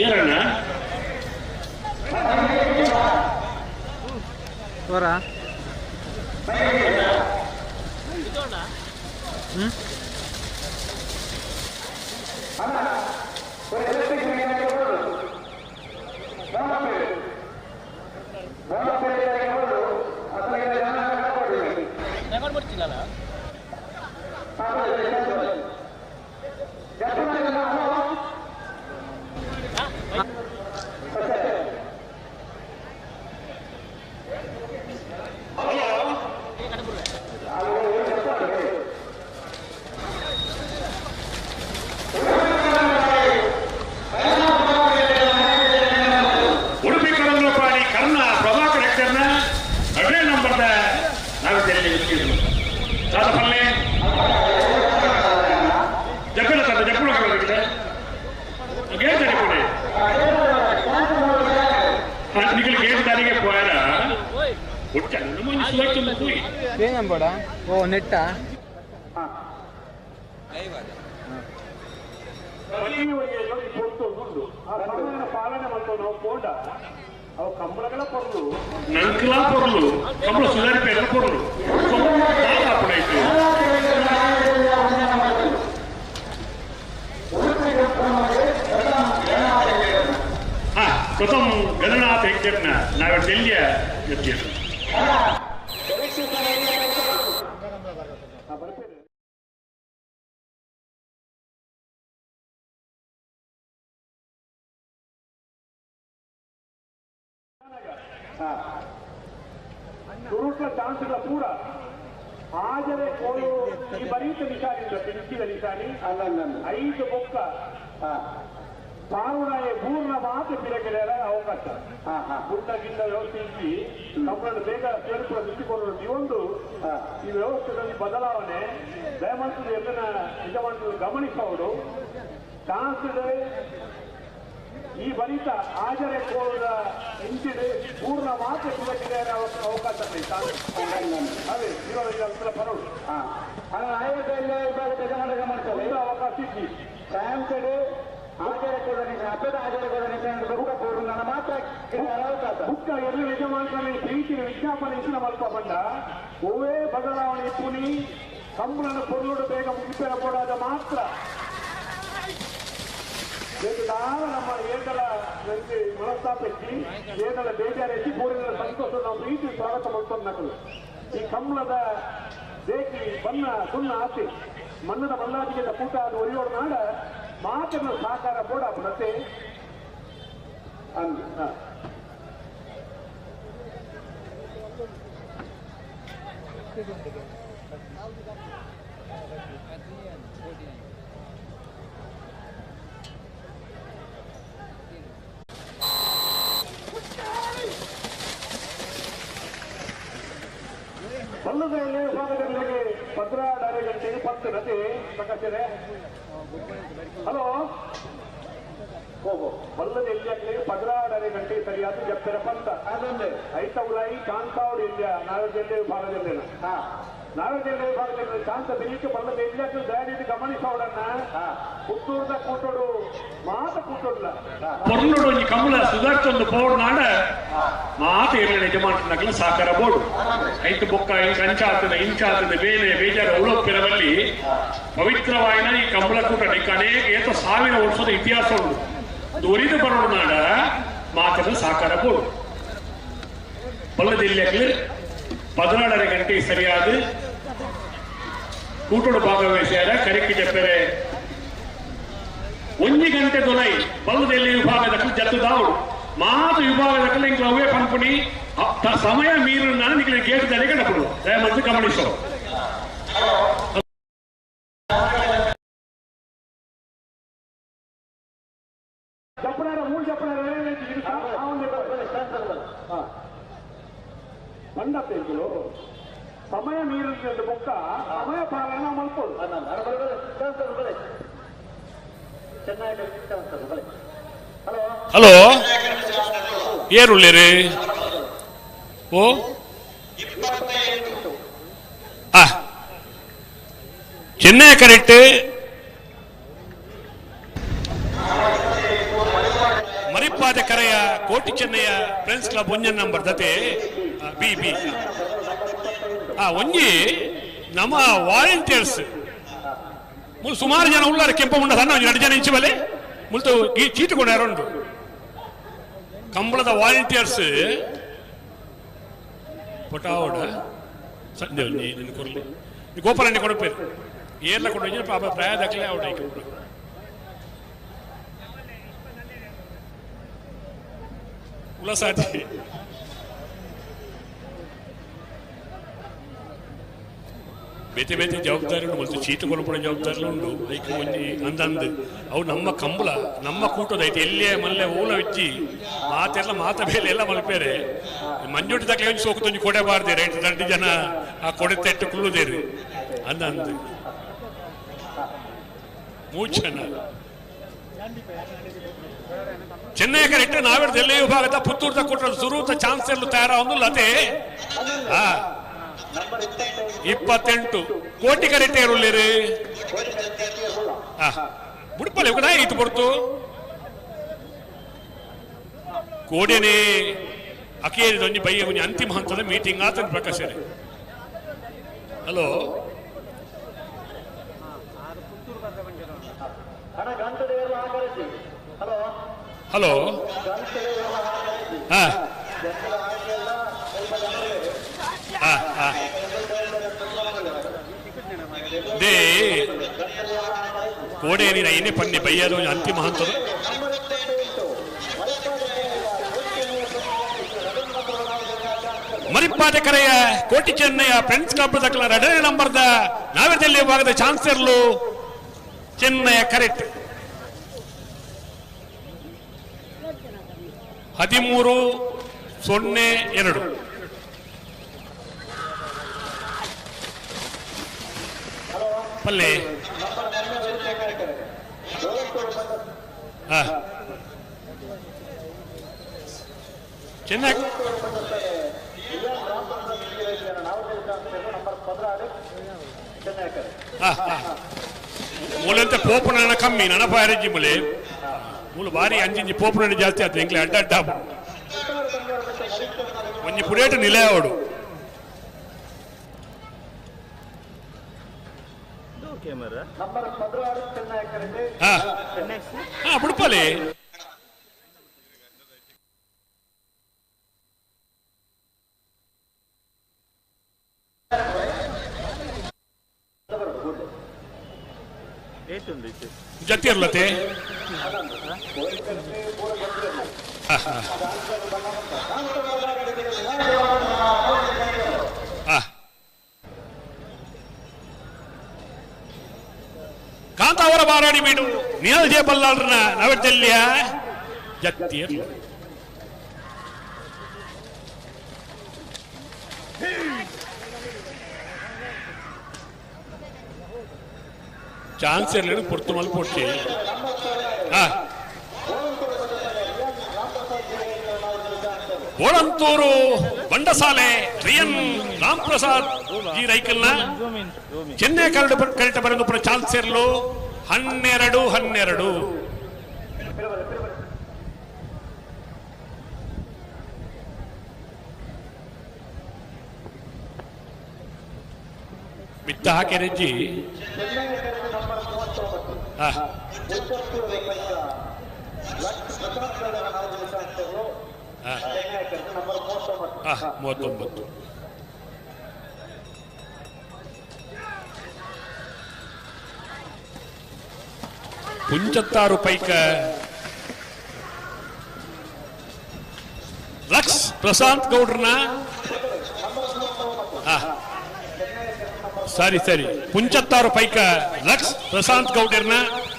ಏನಣ್ಣ ದಾದ ಪಲ್ಲೆ ಜಪ್ಪಿನ ತಂದೆ ಜಪ್ಪುನ ಕಡೆ ಗೇಟ್ ತಡಿಪುಣೆ ನಿಗಲ್ ಗೇಟ್ ದಾರಿಗೆ ಪೋಯರ ಒಟ್ಟ ನಮ್ಮ ಸುಲಟ್ಟು ಹೋಯಿ ಏನಂಬೋಡ ಓ ನೆಟ್ಟಾ. ಪಾಲನೆ ಮಾಡ್ಕೊಂಡು ಪೋಂಡ ಅವು ಕಂಬಳಗಳ ಪೊರ್ಲು ನಂಕಲ ಪೊರ್ಲು ಕಂಬಳ ಸುಧಾರಿಪೇಟ ಪೊರ್ಲು ಆಯ್ತು. ಪ್ರಥಮ ಗಣನಾಥ ಹೆಗ್ಡೆರ್ನ ನಾವೇ ಡೆಲ್ಲಿಯ ಎತ್ತಿಯರು. ತುರುಟ್ಲ ಚಾನ್ಸ್ಗಳ ಪೂರ ಆಜರೆ ಕೋಲು ಈ ಬರೀತ ನಿಶಾನಿ ತಿರುಚಿದ ನಿಶಾನಿ ಐದು ಬೊಕ್ಕ ಪಾರುಣಾಯ ಪೂರ್ಣ ಮಾತ್ರ ಪಿರಕೆರೆಯ ಅವಕಾಶ ಗುಡ್ಡ ಗಿಡ್ಡ ವ್ಯವಸ್ಥೆ ಇದ್ದು ನಮ್ಮನ್ನು ಬೇಗ ಸೇರ್ಪಡೆ ದೃಷ್ಟಿಕೋನ ಒಂದು ಈ ವ್ಯವಸ್ಥೆಯಲ್ಲಿ ಬದಲಾವಣೆ ದಯಮಾಡಿ ಎಲ್ಲನ ನಿಜವಾಗ್ಲೂ ಗಮನಿಸೋಡು ಚಾನ್ಸ್ ಇದೆ. ಈ ಬರಿತ ಆಜರೆ ಕೋಲದ ಇಂಚಿದೆ ಪೂರ್ಣ ಮಾತ್ರ ಪಿರಕೆರೆಯ ಅವಕಾಶ ಅದೇ ಇವಾಗ ಪರೋಡು ಅವಕಾಶ ಇದ್ದಿ ಬುಕ್ಕ ಎಲ್ಲ ಯಜಮಾನರಲ್ಲಿ ಪ್ರೀತಿಯ ವಿಜ್ಞಾಪನೆ ಇಸಿನ ಮಲ್ಪ ಬಂದ ಒವೇ ಬದಲಾವಣೆ ಪುನಿ ಕಂಬಳನ ಪೊರ್ಲುಡು ಬೇಗ ಮುಗಿಪೆರ ಕೊಡಾದ ಮಾತ್ರ ಬೇಕಾದ ನಮ್ಮ ಏಕಲ ನನಗೆ ಮನಸ್ತಾಪ ಹೆಚ್ಚಿ ಏಕಲ ಬೇಜಾರು ಹೆಚ್ಚಿ ಪೂರಿನ ಸಂತೋಷ ನಾವು ಪ್ರೀತಿ ಸ್ವಾಗತ ಮಾಡ್ಕೊಂಡು ಈ ಕಂಬಳದ ದೇಕಿ ಬಣ್ಣ ಸುಣ್ಣ ಆಸೆ ಮಣ್ಣದ ಮಲ್ಲಾದಿಗೆ ಕೂಟ ಅದು ಒರಿಯೋಡು ನಾಡ ಮಾತನ್ನು ಸಹಕಾರ ಕೂಡ ಮತ್ತೆ ಅಂದು ಬಲ್ಲದ ವಿಭಾಗದಲ್ಲಿ 12.5 ಗಂಟೆಗೆ 10 ನದಿ ಪ್ರಕಾಶರೇ. ಹಲೋ ಹೋಗೋ ಬಲ್ಲದ ಎಲ್ಲಿ ಆಗಲಿ 12.5 ಗಂಟೆಗೆ ಸರಿಯಾದ ಜಪ್ಪೆರ ಪಂತ ಅದೊಂದೇ ಐತೌಲಾಯಿ ಕಾಂತಾವಡಿ ಇಲ್ಲ ನಾಗರಜಿಲ್ಲೆ ವಿಭಾಗದಲ್ಲಿ ನಾಗರಜಿಲ್ಲೆ ವಿಭಾಗದಲ್ಲಿ ಕಾಂತ ಬೆಳಿಗ್ಗೆ ಬಲ್ಲದ ಎಲ್ಲಿ ಆಗಲಿ ದಯವಿಟ್ಟು ಗಮನಿಸೋಡನ್ನ ಪುತ್ತೂರ್ದ ಕೂಟೋಡು ಮಾತ ಕೂಟೋಡ್ಲ ಪೊರ್ಲುಡು ಒಂಜಿ ಕಮಲ ಸುಧಾರ್ಚೊಂದು ಪೋಡ್ ನಾಡ ಮಾತ ಇರಲಿ ಯಜಮಾನನಾಗಲ ಸಹಕಾರ ಬೋರ್ಡು ಐತು ಬೊಕ್ಕ ಇಂಚ ಆತದ ಇಂಚ ಆತದ ಬೇನೆ ಬೇಜಾರು ಅವಲೋಪಿರವಲ್ಲಿ ಪವಿತ್ರವಾಯಿನ ಈ ಕಮಲ ಕೂಟ ಅನೇಕ ಏತ ಸಾವಿರ ವರ್ಷದ ಇತಿಹಾಸ ಉಂಟು. ಒರಿದು ಬರೋಣ ನಾಡ ಮಾತನ್ನು ಸಹಕಾರ ಬೋರ್ಡು ಬಲ್ಲದಿಲ್ಲಿ 14.5 ಗಂಟೆಗೆ ಸರಿಯಾದ ಕೂಟೋಡು ಭಾಗವಹಿಸ್ಯಾರ ಕರಿಕಿ ಜಪ್ಪೆರೆ 1 ಗಂಟೆ ದೊಲೈ ಬಲ್ಲದೆಲ್ಲಿ ವಿಭಾಗದ ಜತ್ತುದಾವುಡು ಮಾತು ವಿಭಾಗದ ಇಂಕ ಅವೇ ಪಂಪುನಿ ಸಮಯ ಮೀರು ನಾನು ನಿಮಗೆ ಗೇಟ್ ದಾರಿ ಕಡಪಡು ದಯಮಾಡಿ ಗಮನಿಸೋ. ಸಮಯ ಮೀರಿದ ಬೊಕ್ಕ ಸಮಯ ಪಾಲನೆ ಮಲ್ಪೋದು. ಹಲೋ ಏರುಳ್ಳೇರಿ ಓ ಚೆನ್ನೈ ಕರೆಕ್ಟ್ ಮರಿಪಾದ ಕರೆಯ ಕೋಟಿ ಚೆನ್ನಯ್ಯ ಫ್ರೆಂಡ್ಸ್ ಕ್ಲಬ್ ಒಂಜನ್ ನಂಬರ್ ದತೆ ಬಿ ಬಿ ಒಂಜಿ ನಮ್ಮ ವಾಲಂಟಿಯರ್ಸ್ ಸುಮಾರು ಜನ ಉಳ್ಳಾರ ಕೆಂಪ ಮುಂಡ ಸಣ್ಣ ಒಂಜಿ 2 ಜನ ಇಂಚು ಬಲೆ ಮುಲ್ತು ಈ ಚೀಟು ಕೊಂಡ ಯಾರುಂಟು ಕಂಬಳದ ವಾಲಂಟಿಯರ್ಸ್ ಪಟಾವಡ ಸಂಜೆ ನಿನ್ನ ಕೊರಲಿ ಗೋಪಾಲಣ್ಣೆ ಕೊಡಪೇರು ಏರ್ಲ ಕೊಡ ಪಾಪ ಪ್ರಾಯ ದಾಖಲೆ ಅವಡ ಉಲಸಾತಿ ಬೇತೆ ಬೇತೆ ಜವಾಬ್ದಾರಿ ಉಂಟು ಮತ್ತು ಚೀಟು ಕೊಲಪುಡ ಜವಾಬ್ದಾರಿ ಉಂಟು. ಐಕ್ ಒಂಜಿ ಅಂದಂದು ಅವು ನಮ್ಮ ಕಂಬಳ ನಮ್ಮ ಕೂಟದೈತೆ ಎಲ್ಲೇ ಮಲ್ಲೆ ಓಲ ವಿಚ್ಚಿ ಮಾತೆಲ್ಲ ಮಾತ ಬೇಲೆ ಎಲ್ಲ ಮಲ್ಪೇರೆ ಮಂಜೋಟಿ ತಕ್ಕ ಒಂಜಿ ಸೋಕು ತೊಂಜಿ ಕೊಡೆ ಬಾರ್ದೆ ರೈಟ್ 2 ಜನ ಆ ಕೊಡೆ ತೆಟ್ಟು ಕುಳ್ಳುದೇರು ಅಂದಂದು ಮೂಚನ ಚೆನ್ನೈ ಕರೆಕ್ಟ್ ನಾವೆಲ್ಲ ವಿಭಾಗದ ಪುತ್ತೂರ್ದ ಕೊಟ್ಟರು ಸುರೂತ ಚಾನ್ಸ್ ಎಲ್ಲ ತಯಾರಾವೊಂದು ಲತೆ. 28 ಕೋಟಿ ಕರೆಕ್ಟ್ ಏರುಳ್ಳೇರು ಬುಡ್ಪಲೆ ಕೂಡ ಇತ್ತು ಕೊಡ್ತು ಕೋಡೆನೆ ಅಕೇರಿದೊಂಜಿ ಬಯ್ಯ ಒಂಜಿ ಅಂತಿಮ ಹಂತದ ಮೀಟಿಂಗ್ ಆತನ ಪ್ರಕಾಶ್. ಹಲೋ ಹಲೋ ಹಾ ಹಾ ಹಾ they ಕೋಡೆ ನೀನು ಏನೇ ಪನ್ನಿ ಬಯ್ಯದ ಒಂಜಿ ಅಂತಿಮ ಹಂತದ ಮರಿಪಾದ ಕರೆಯ ಕೋಟಿ ಚೆನ್ನಯ್ಯ ಫ್ರೆಂಡ್ಸ್ ಕ್ಲಬ್ ದಕ್ಕಲ ಎರಡನೇ ನಂಬರ್ದ ನಾವೆದಲ್ಲಿ ವಿಭಾಗದ ಚಾನ್ಸರ್ಲು ಚೆನ್ನಯ್ಯ ಕರೆಕ್ಟ್. 13-02. ಪಲ್ಲೆ ಚೆನ್ನೈ ಮೂಲಂತೆ ಪೋಪುನ ಕಮ್ಮಿ ನನಪ ಅರೆಜಿ ಮೂಲೆ ಮೂಲು ಬಾರಿ ಅಂಜಿಂಜಿ ಪೋಪುನ ಜಾಸ್ತಿ ಆಯ್ತು ಎಂಕ್ಲೆ ಅಡ್ಡ ಅಡ್ಡ ಒಂಜಿ ಪುರೇಟು ನಿಲೆ ಅವಡು. ಬುಡ್ಪಲೆ ಜತಿರ್ಲತೆ ಕಾಂತಾವರ ಬಾರಾಡಿ ಬೀಡು ನಿಯಲ್ ಜಯಬಲ್ಲಾಳ್ರನ್ನ ನವಜಲ್ಯ ಜತ್ತಿಯರ್ ಚಾನ್ಸ್ ಇರಲಿಲ್ಲ ಪುರ್ತು ಮಲ್ಪೊಟ್ಟಿ. Bolantur ಬಂಡಸಾಲೆ ರಿಯನ್ Ram Prasad G ರೈಕಲ್ನ Chennai curd correct ಬರೆದು ಚಾನ್ಸ್ ಇರಲು 12-12. ಮಿತ್ತ ಹಾಕೆರೆಜ್ಜಿ ಮೂವತ್ತೊಂಬತ್ತು. ಪುಂಚತ್ತಾರು ಪೈಕ ಲಕ್ಸ್ ಪ್ರಶಾಂತ್ ಗೌಡ್ರನ್ನ ಸರಿ ಸರಿ ಪುಂಚತ್ತಾರು ಪೈಕ ಲಕ್ಸ್ ಪ್ರಶಾಂತ್ ಗೌಡರ್ನ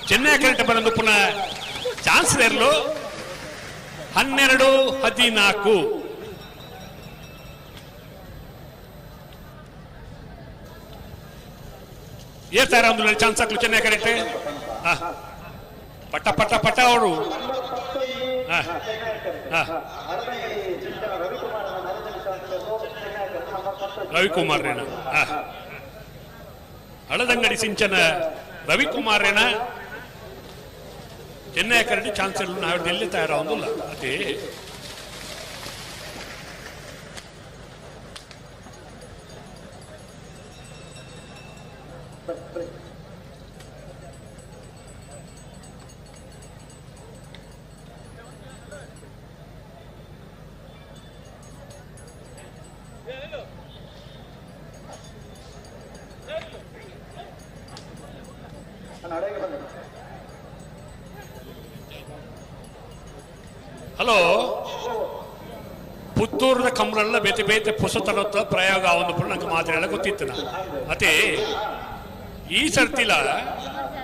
ಚೆನ್ನೈ ಕರೆಕ್ಟ್ ಬರಂದು ಪುನಃ ಚಾನ್ಸ್ ಇರಲು 12-14. ಏರ್ತಾರೆ ಒಂದು ಚಾನ್ಸ್ ಹಾಕ್ಲು ಚೆನ್ನೈ ಕರೆಕ್ಟ್. ಪಟ್ಟ ಪಟ್ಟ ಪಟ್ಟ ಅವರು ರವಿಕುಮಾರ್ ರೇಣ ಹಳದಂಗಡಿ ಸಿಂಚನ ರವಿಕುಮಾರ್ ರೇಣ ಚೆನ್ನೈ ಕರೆಕ್ಟ್ ಚಾನ್ಸ್ ಇರಲು ನಾವು ಎಲ್ಲಿ ತಯಾರಾಗಿಲ್ಲ. ಅದೇ ಹಲೋ ಪುತ್ತೂರಿನ ಕಮ್ರಲ್ಲ ಬೇತೆ ಬೇತೆ ಪುಸತನತ್ತ ಪ್ರಯೋಗ ಒಂದು ಪುರ ನಂಗೆ ಮಾತ್ರೆ ಗೊತ್ತಿತ್ತು. ಅದೇ ಈ ಸರ್ತಿಲ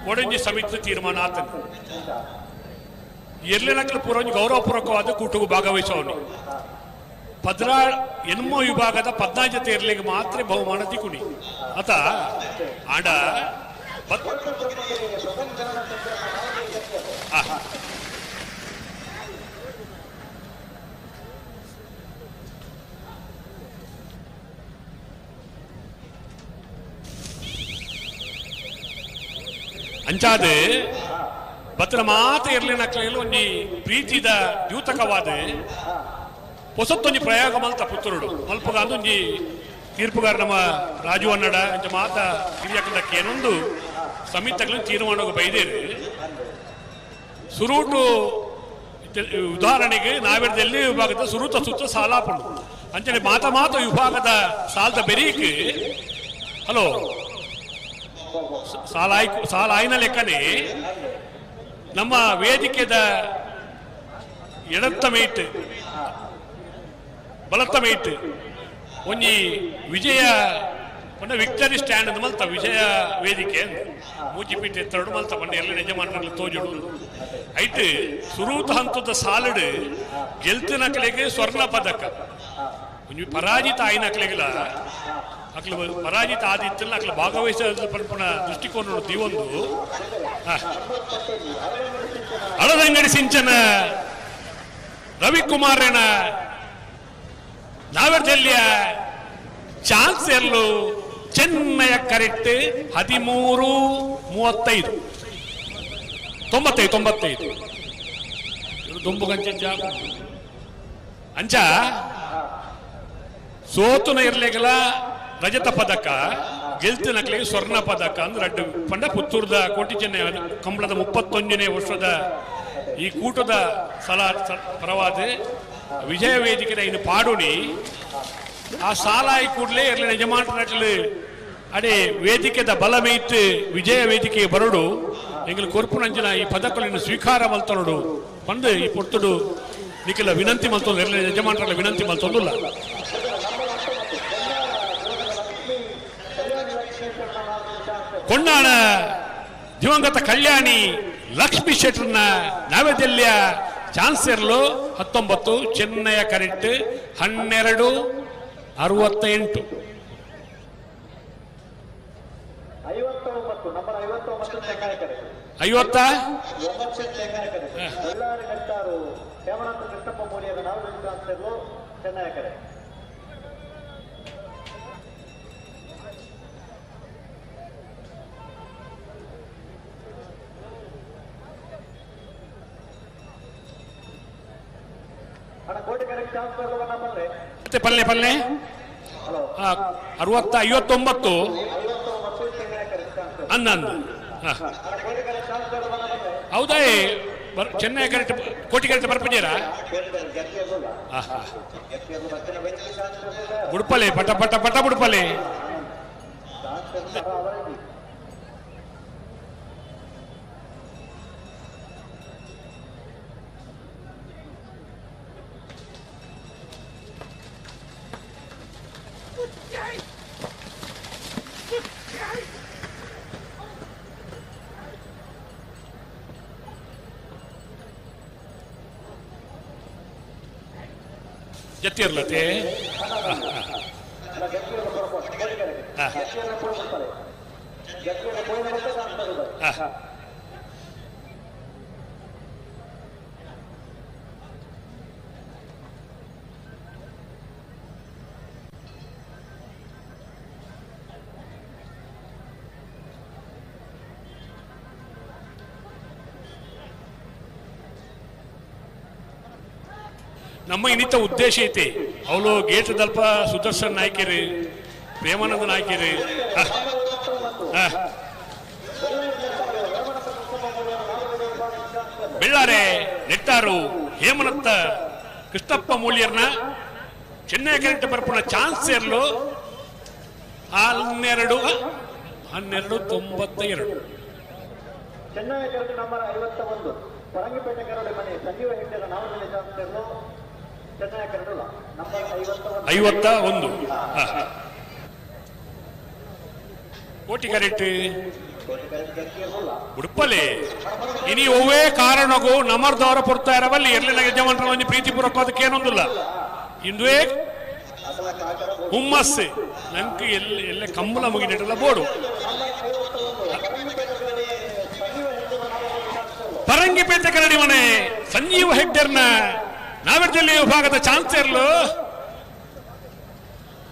ಒಡಂಜಿ ಸಮಿತಿ ತೀರ್ಮಾನ ಆತನ ಎರ್ಲಿನಕ್ಲು ಪೂರ ಒಂಜಿ ಗೌರವಪೂರ್ವಕವಾದ ಕೂಟಗೂ ಭಾಗವಹಿಸೋನು. 16 ವಿಭಾಗದ 14 ಜೊತೆ ಇರ್ಲಿಕ್ಕೆ ಮಾತ್ರ ಬಹುಮಾನ ತಿಕುಣಿ ಅತ ಆಡ ಅಂಚಾದ ಬತ್ರ ಮಾತ್ರ ಇರ್ಲಿನ ಒಂಜಿ ಪ್ರೀತಿದ ದ್ಯೂತಕವಾದ ಹೊಸತ್ತೊಂಜಿ ಪ್ರಯೋಗ ಮಲ್ತ ಪುತ್ತೂರುಡು ಮಲ್ಪಗ ಅಂದೊಂಜಿ ತೀರ್ಪುಗಾರ ನಮ್ಮ ರಾಜು ಅನ್ನಡ ಅಂಚ ಮಾತ ಹಿರಿಯಕಂದಕ್ಕೆ ಏನೊಂದು ಸಮಿತಿಗಳನ್ನು ತೀರ್ಮಾನ ಬೈದೇರು ಸುರೂಟು ಉದಾಹರಣೆಗೆ ನಾವೆರದಲ್ಲಿ ವಿಭಾಗದ ಸುರೂತ ಸುತ್ತ ಸಾಲಾಪುಂಡು ಅಂಚನೆ ಮಾತ ಮಾತ ವಿಭಾಗದ ಸಾಲದ ಬೆರೀಕ್ ಹಲೋ ಸಾಲಾಯ್ ಸಾಲಾಯಿನ ಲೆಕ್ಕನೆ ನಮ್ಮ ವೇದಿಕೆದ ಎಡತ್ತ ಮೇಟ್ ಬಲತ್ತ ಮೇಟ್ ಒಂಜಿ ವಿಜಯ ಪಂಡ ವಿಕ್ಟರಿ ಸ್ಟ್ಯಾಂಡ್ ಅಂದ್ ಮಲ್ತ ವಿಜಯ ವೇದಿಕೆ ಮೂಜಿ ಪೀಠ ಎತ್ತರಡು ಮಲ್ತ ಪಂಡ ಎಲ್ಲ ಯಜಮಾನರಲ್ಲಿ ತೋಜುಡು ಐಟ್ ಸುರೂತ ಹಂತದ ಸಾಲಡು ಗೆಲ್ತಿನಕಲೆಗೆ ಸ್ವರ್ಣ ಪದಕ ಒಂಜಿ ಪರಾಜಿತ ಆಯ್ನಕಲೆಗಿಲ ಅಕ್ಲು ಪರಾಜಿತ ಆದಿತ್ತಲ್ಲ ಅಕ್ಲು ಭಾಗವಹಿಸ ಪನ್ಪುನ ದೃಷ್ಟಿಕೋನ ದೀವೊಂದು ಅಳದಂಗಡಿ ಸಿಂಚನ ರವಿಕುಮಾರನ ನಾವರ್ಜಲ್ಯ ಚಾನ್ಸ್ ಎಲ್ಲು ಚೆನ್ನಯ ಕರೆಕ್ಟ್ 13:35 95 ದುಂಬುಗಂಚ ಅಂಚ ಸೋತುನ ಇರ್ಲಿಗಲ ರಜತ ಪದಕ ಗೆಲ್ತಿನಕ್ಲಿಗೆ ಸ್ವರ್ಣ ಪದಕ ಅಂದ್ರೆ ಅಡ್ಡು ಪಂಡ ಪುತ್ತೂರ್ದ ಕೋಟಿ ಚೆನ್ನೈ ಕಂಬಳದ 31ನೇ ವರ್ಷದ ಈ ಕೂಟದ ಸಲ ಪರವಾದ ವಿಜಯ ವೇದಿಕೆ ಇನ್ನು ಪಾಡುಣಿ ಆ ಸಾಲಾಯಿ ಕೂಡಲೇ ಇರಲಿ ಯಜಮಾನರಲ್ಲಿ ಅಡೆ ವೇದಿಕೆದ ಬಲಮೇಯ್ತು ವಿಜಯ ವೇದಿಕೆಗೆ ಬರಡು ಎಂಗಲ್ ಕೊರ್ಪುನಂಚಿನ ಈ ಪದಕಗಳನ್ನು ಸ್ವೀಕಾರ ಮಲ್ತನೋಡು ಬಂದು ಈ ಪೊರ್ತುಡು ನಿಖಿಲ ವಿನಂತಿ ಮಲ್ತೊಂದು ಇರಲಿ ಯಜಮಾನರಲ್ಲಿ ವಿನಂತಿ ಮಲ್ತೊಂದುಲ್ಲ. ಕೊಂಡಾಣ ದಿವಂಗತ ಕಲ್ಯಾಣಿ ಲಕ್ಷ್ಮೀ ಶೆಟ್ಟರ್ನ ನಾವೆದೆಲ್ಲಿಯ ಚಾನ್ಸೆರ್ಲು 19 ಚೆನ್ನಯ ಕರೆಕ್ಟ್ 12:68. 50 ಪಲ್ಲೆ ಪಲ್ಲೆ 60 59 ಹನ್ನೊಂದು. ಹೌದಾ? Chennai correct Koti correct ಬರ್ಪಜೀರಾ? ಬುಡ್ಪಲೆ ಪಟ ಪಟ ಪಟ ಬುಡ್ಪಲೆ. ಜತ್ತಿರ್ಲತೆ ನಮ್ಮ ಇನ್ನಿತ ಉದ್ದೇಶ ಐತಿ. ಅವಳು ಗೇಟ್ ದಲ್ಪ ಸುದರ್ಶನ್ ನಾಯ್ಕರಿ, ಪ್ರೇಮಾನಂದ ನಾಯ್ಕರಿ, ಬೆಳ್ಳಾರೆ ನೆಟ್ಟಾರು ಹೇಮನತ್ತ ಕೃಷ್ಣಪ್ಪ ಮೂಲ್ಯರ್ನ ಚೆನ್ನೈ ಕರೆಕ್ಟ್ ಬರ್ಪುನ ಚಾನ್ಸ್ ಇರಲು 12 12:92. ಚೆನ್ನೈ ಕರೆಕ್ಟ್ ನಂಬರ್ 51 ಪರಂಗಿಪೇಟೆ ಕರಡಿ ಮನೆ ಸಂಜೀವ ಹೆಗ್ಡೆರ ನಾವಲ್ಲಿ ಚಾನ್ಸ್ ಇರಲು ಚೆನ್ನೈ ಕರೆಕ್ಟ್ ನಂಬರ್ 51. ಕೋಟಿ ಕರೆಕ್ಟ್ ಉಡುಪಲೆ ಇನಿ ಒವ್ವೇ ಕಾರಣಕ್ಕೂ ನಮರ್ದವರ ಪೊರ್ತಾ ಇರವಲ್ಲಿ ಎರ್ಲಿನ ಯಜಮಾನರ ಒಂಜಿ ಪ್ರೀತಿಪೂರ್ವಕ ಅದಕ್ಕೆ ಏನೊಂದಿಲ್ಲ. ಇಂದುವೇ ಹುಮ್ಮಸ್ಸು ನಂಗೆ ಎಲ್ಲ ಎಲ್ಲ ಕಂಬಳ ಮುಗಿನೆಲ್ಲ ಬೋಡು. ಪರಂಗಿಪೇಟೆ ಕರಡಿ ಮನೆ ಸಂಜೀವ ಹೆಗ್ಡೆರ್ನ ನಾವೆರ್ಜಲ್ಲಿ ವಿಭಾಗದ ಚಾನ್ಸಲರ್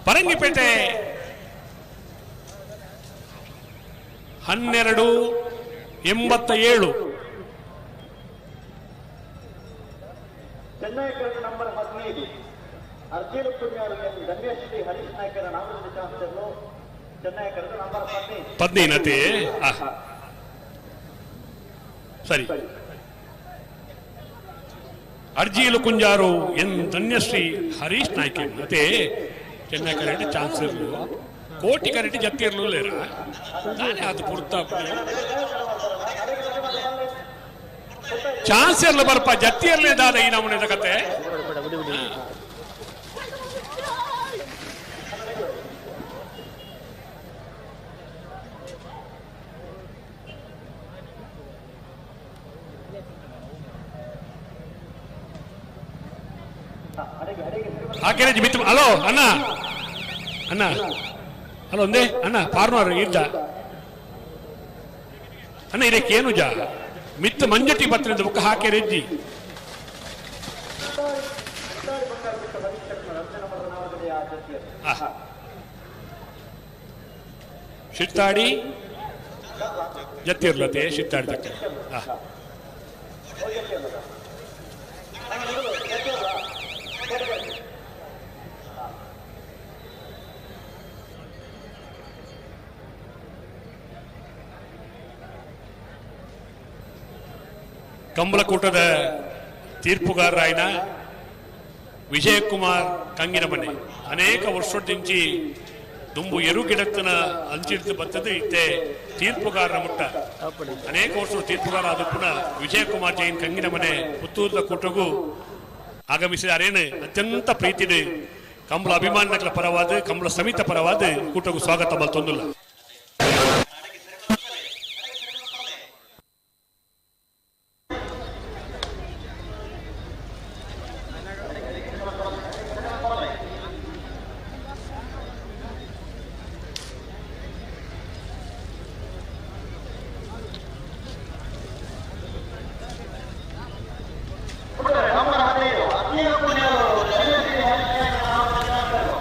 ಪರಂಗಿಪೇಟೆ 12.87. ಚೆನ್ನೈ ಕರಡು ನಂಬರ್ 15 ಅರ್ಜೀಲು ಪುಣ್ಯಾರು ಧನ್ಯಶ್ರೀ ಹರೀಶ್ ನಾಯ್ಕರ ನಾಮದ ಚಾನ್ಸಲರ್ ಚೆನ್ನೈ ಕರಡು ನಂಬರ್ 15. 15 ಸರಿ. ಅರ್ಜಿಯಲು ಕುಂಜಾರು ಎನ್ ಧನ್ಯಶ್ರೀ ಹರೀಶ್ ನಾಯ್ಕ ಅದೇ ಚೆನ್ನೈ ಕರೆಂಟ್ ಚಾನ್ಸಲರ್ ಕೋಟಿ ಕರೆಂಟ್ ಜತ್ತಿ ಇರಲಿಲ್ಲ ನಾನೇ ಅದು ಪುರ್ತ ಚಾನ್ಸಲರ್ ಬರ್ಪ ಜತ್ತಿ ಇರಲಿದ್ದಾದ ಈ ನಮೂನೆ ಕತೆ. ಹಾಕೇನೆ ಮಿತ್ರ. ಹಲೋ ಅಣ್ಣ, ಅಣ್ಣ ಹಲೋ ಒಂದೇ ಅಣ್ಣ ಪಾರ್ನವ್ರು ಇದ್ದ ಅಣ್ಣ ಇದಕ್ಕೆ ಏನು ಜಾ ಮಿತ್ತ ಮಂಜಟಿ ಪತ್ರದ ಬುಕ್ಕ ಹಾಕೇರೆಜ್ಜಿ. ಶಿಟ್ಟಾಡಿ ಜತ್ತಿರ್ಲತೆ ಶಿಟ್ಟಾಡಿ ತಕ್ಕ. ಕಂಬಳಕೂಟದ ತೀರ್ಪುಗಾರರಾಯನ ವಿಜಯಕುಮಾರ್ ಕಂಗಿನಮನೆ ಅನೇಕ ವರ್ಷದಿಂಚಿ ದುಂಬು ಎರುಗಿಡತ್ತನ ಅಂಚಿಡ್ದು ಬರ್ತದೆ ಇತ್ತೆ ತೀರ್ಪುಗಾರರ ಮುಟ್ಟ ಅನೇಕ ವರ್ಷ ತೀರ್ಪುಗಾರ ಆದ ಪುನಃ ವಿಜಯಕುಮಾರ್ ಜೈನ್ ಕಂಗಿನಮನೆ ಪುತ್ತೂರದ ಕೂಟಗೂ ಆಗಮಿಸಿದಾರೇನು ಅತ್ಯಂತ ಪ್ರೀತಿದೆ ಕಂಬಳ ಅಭಿಮಾನಿಗಳ ಪರವಾದ ಕಂಬಳ ಸಮಿತ ಪರವಾದ ಕೂಟಗೂ ಸ್ವಾಗತ ಬಲ್ತೊಂದಿಲ್ಲ.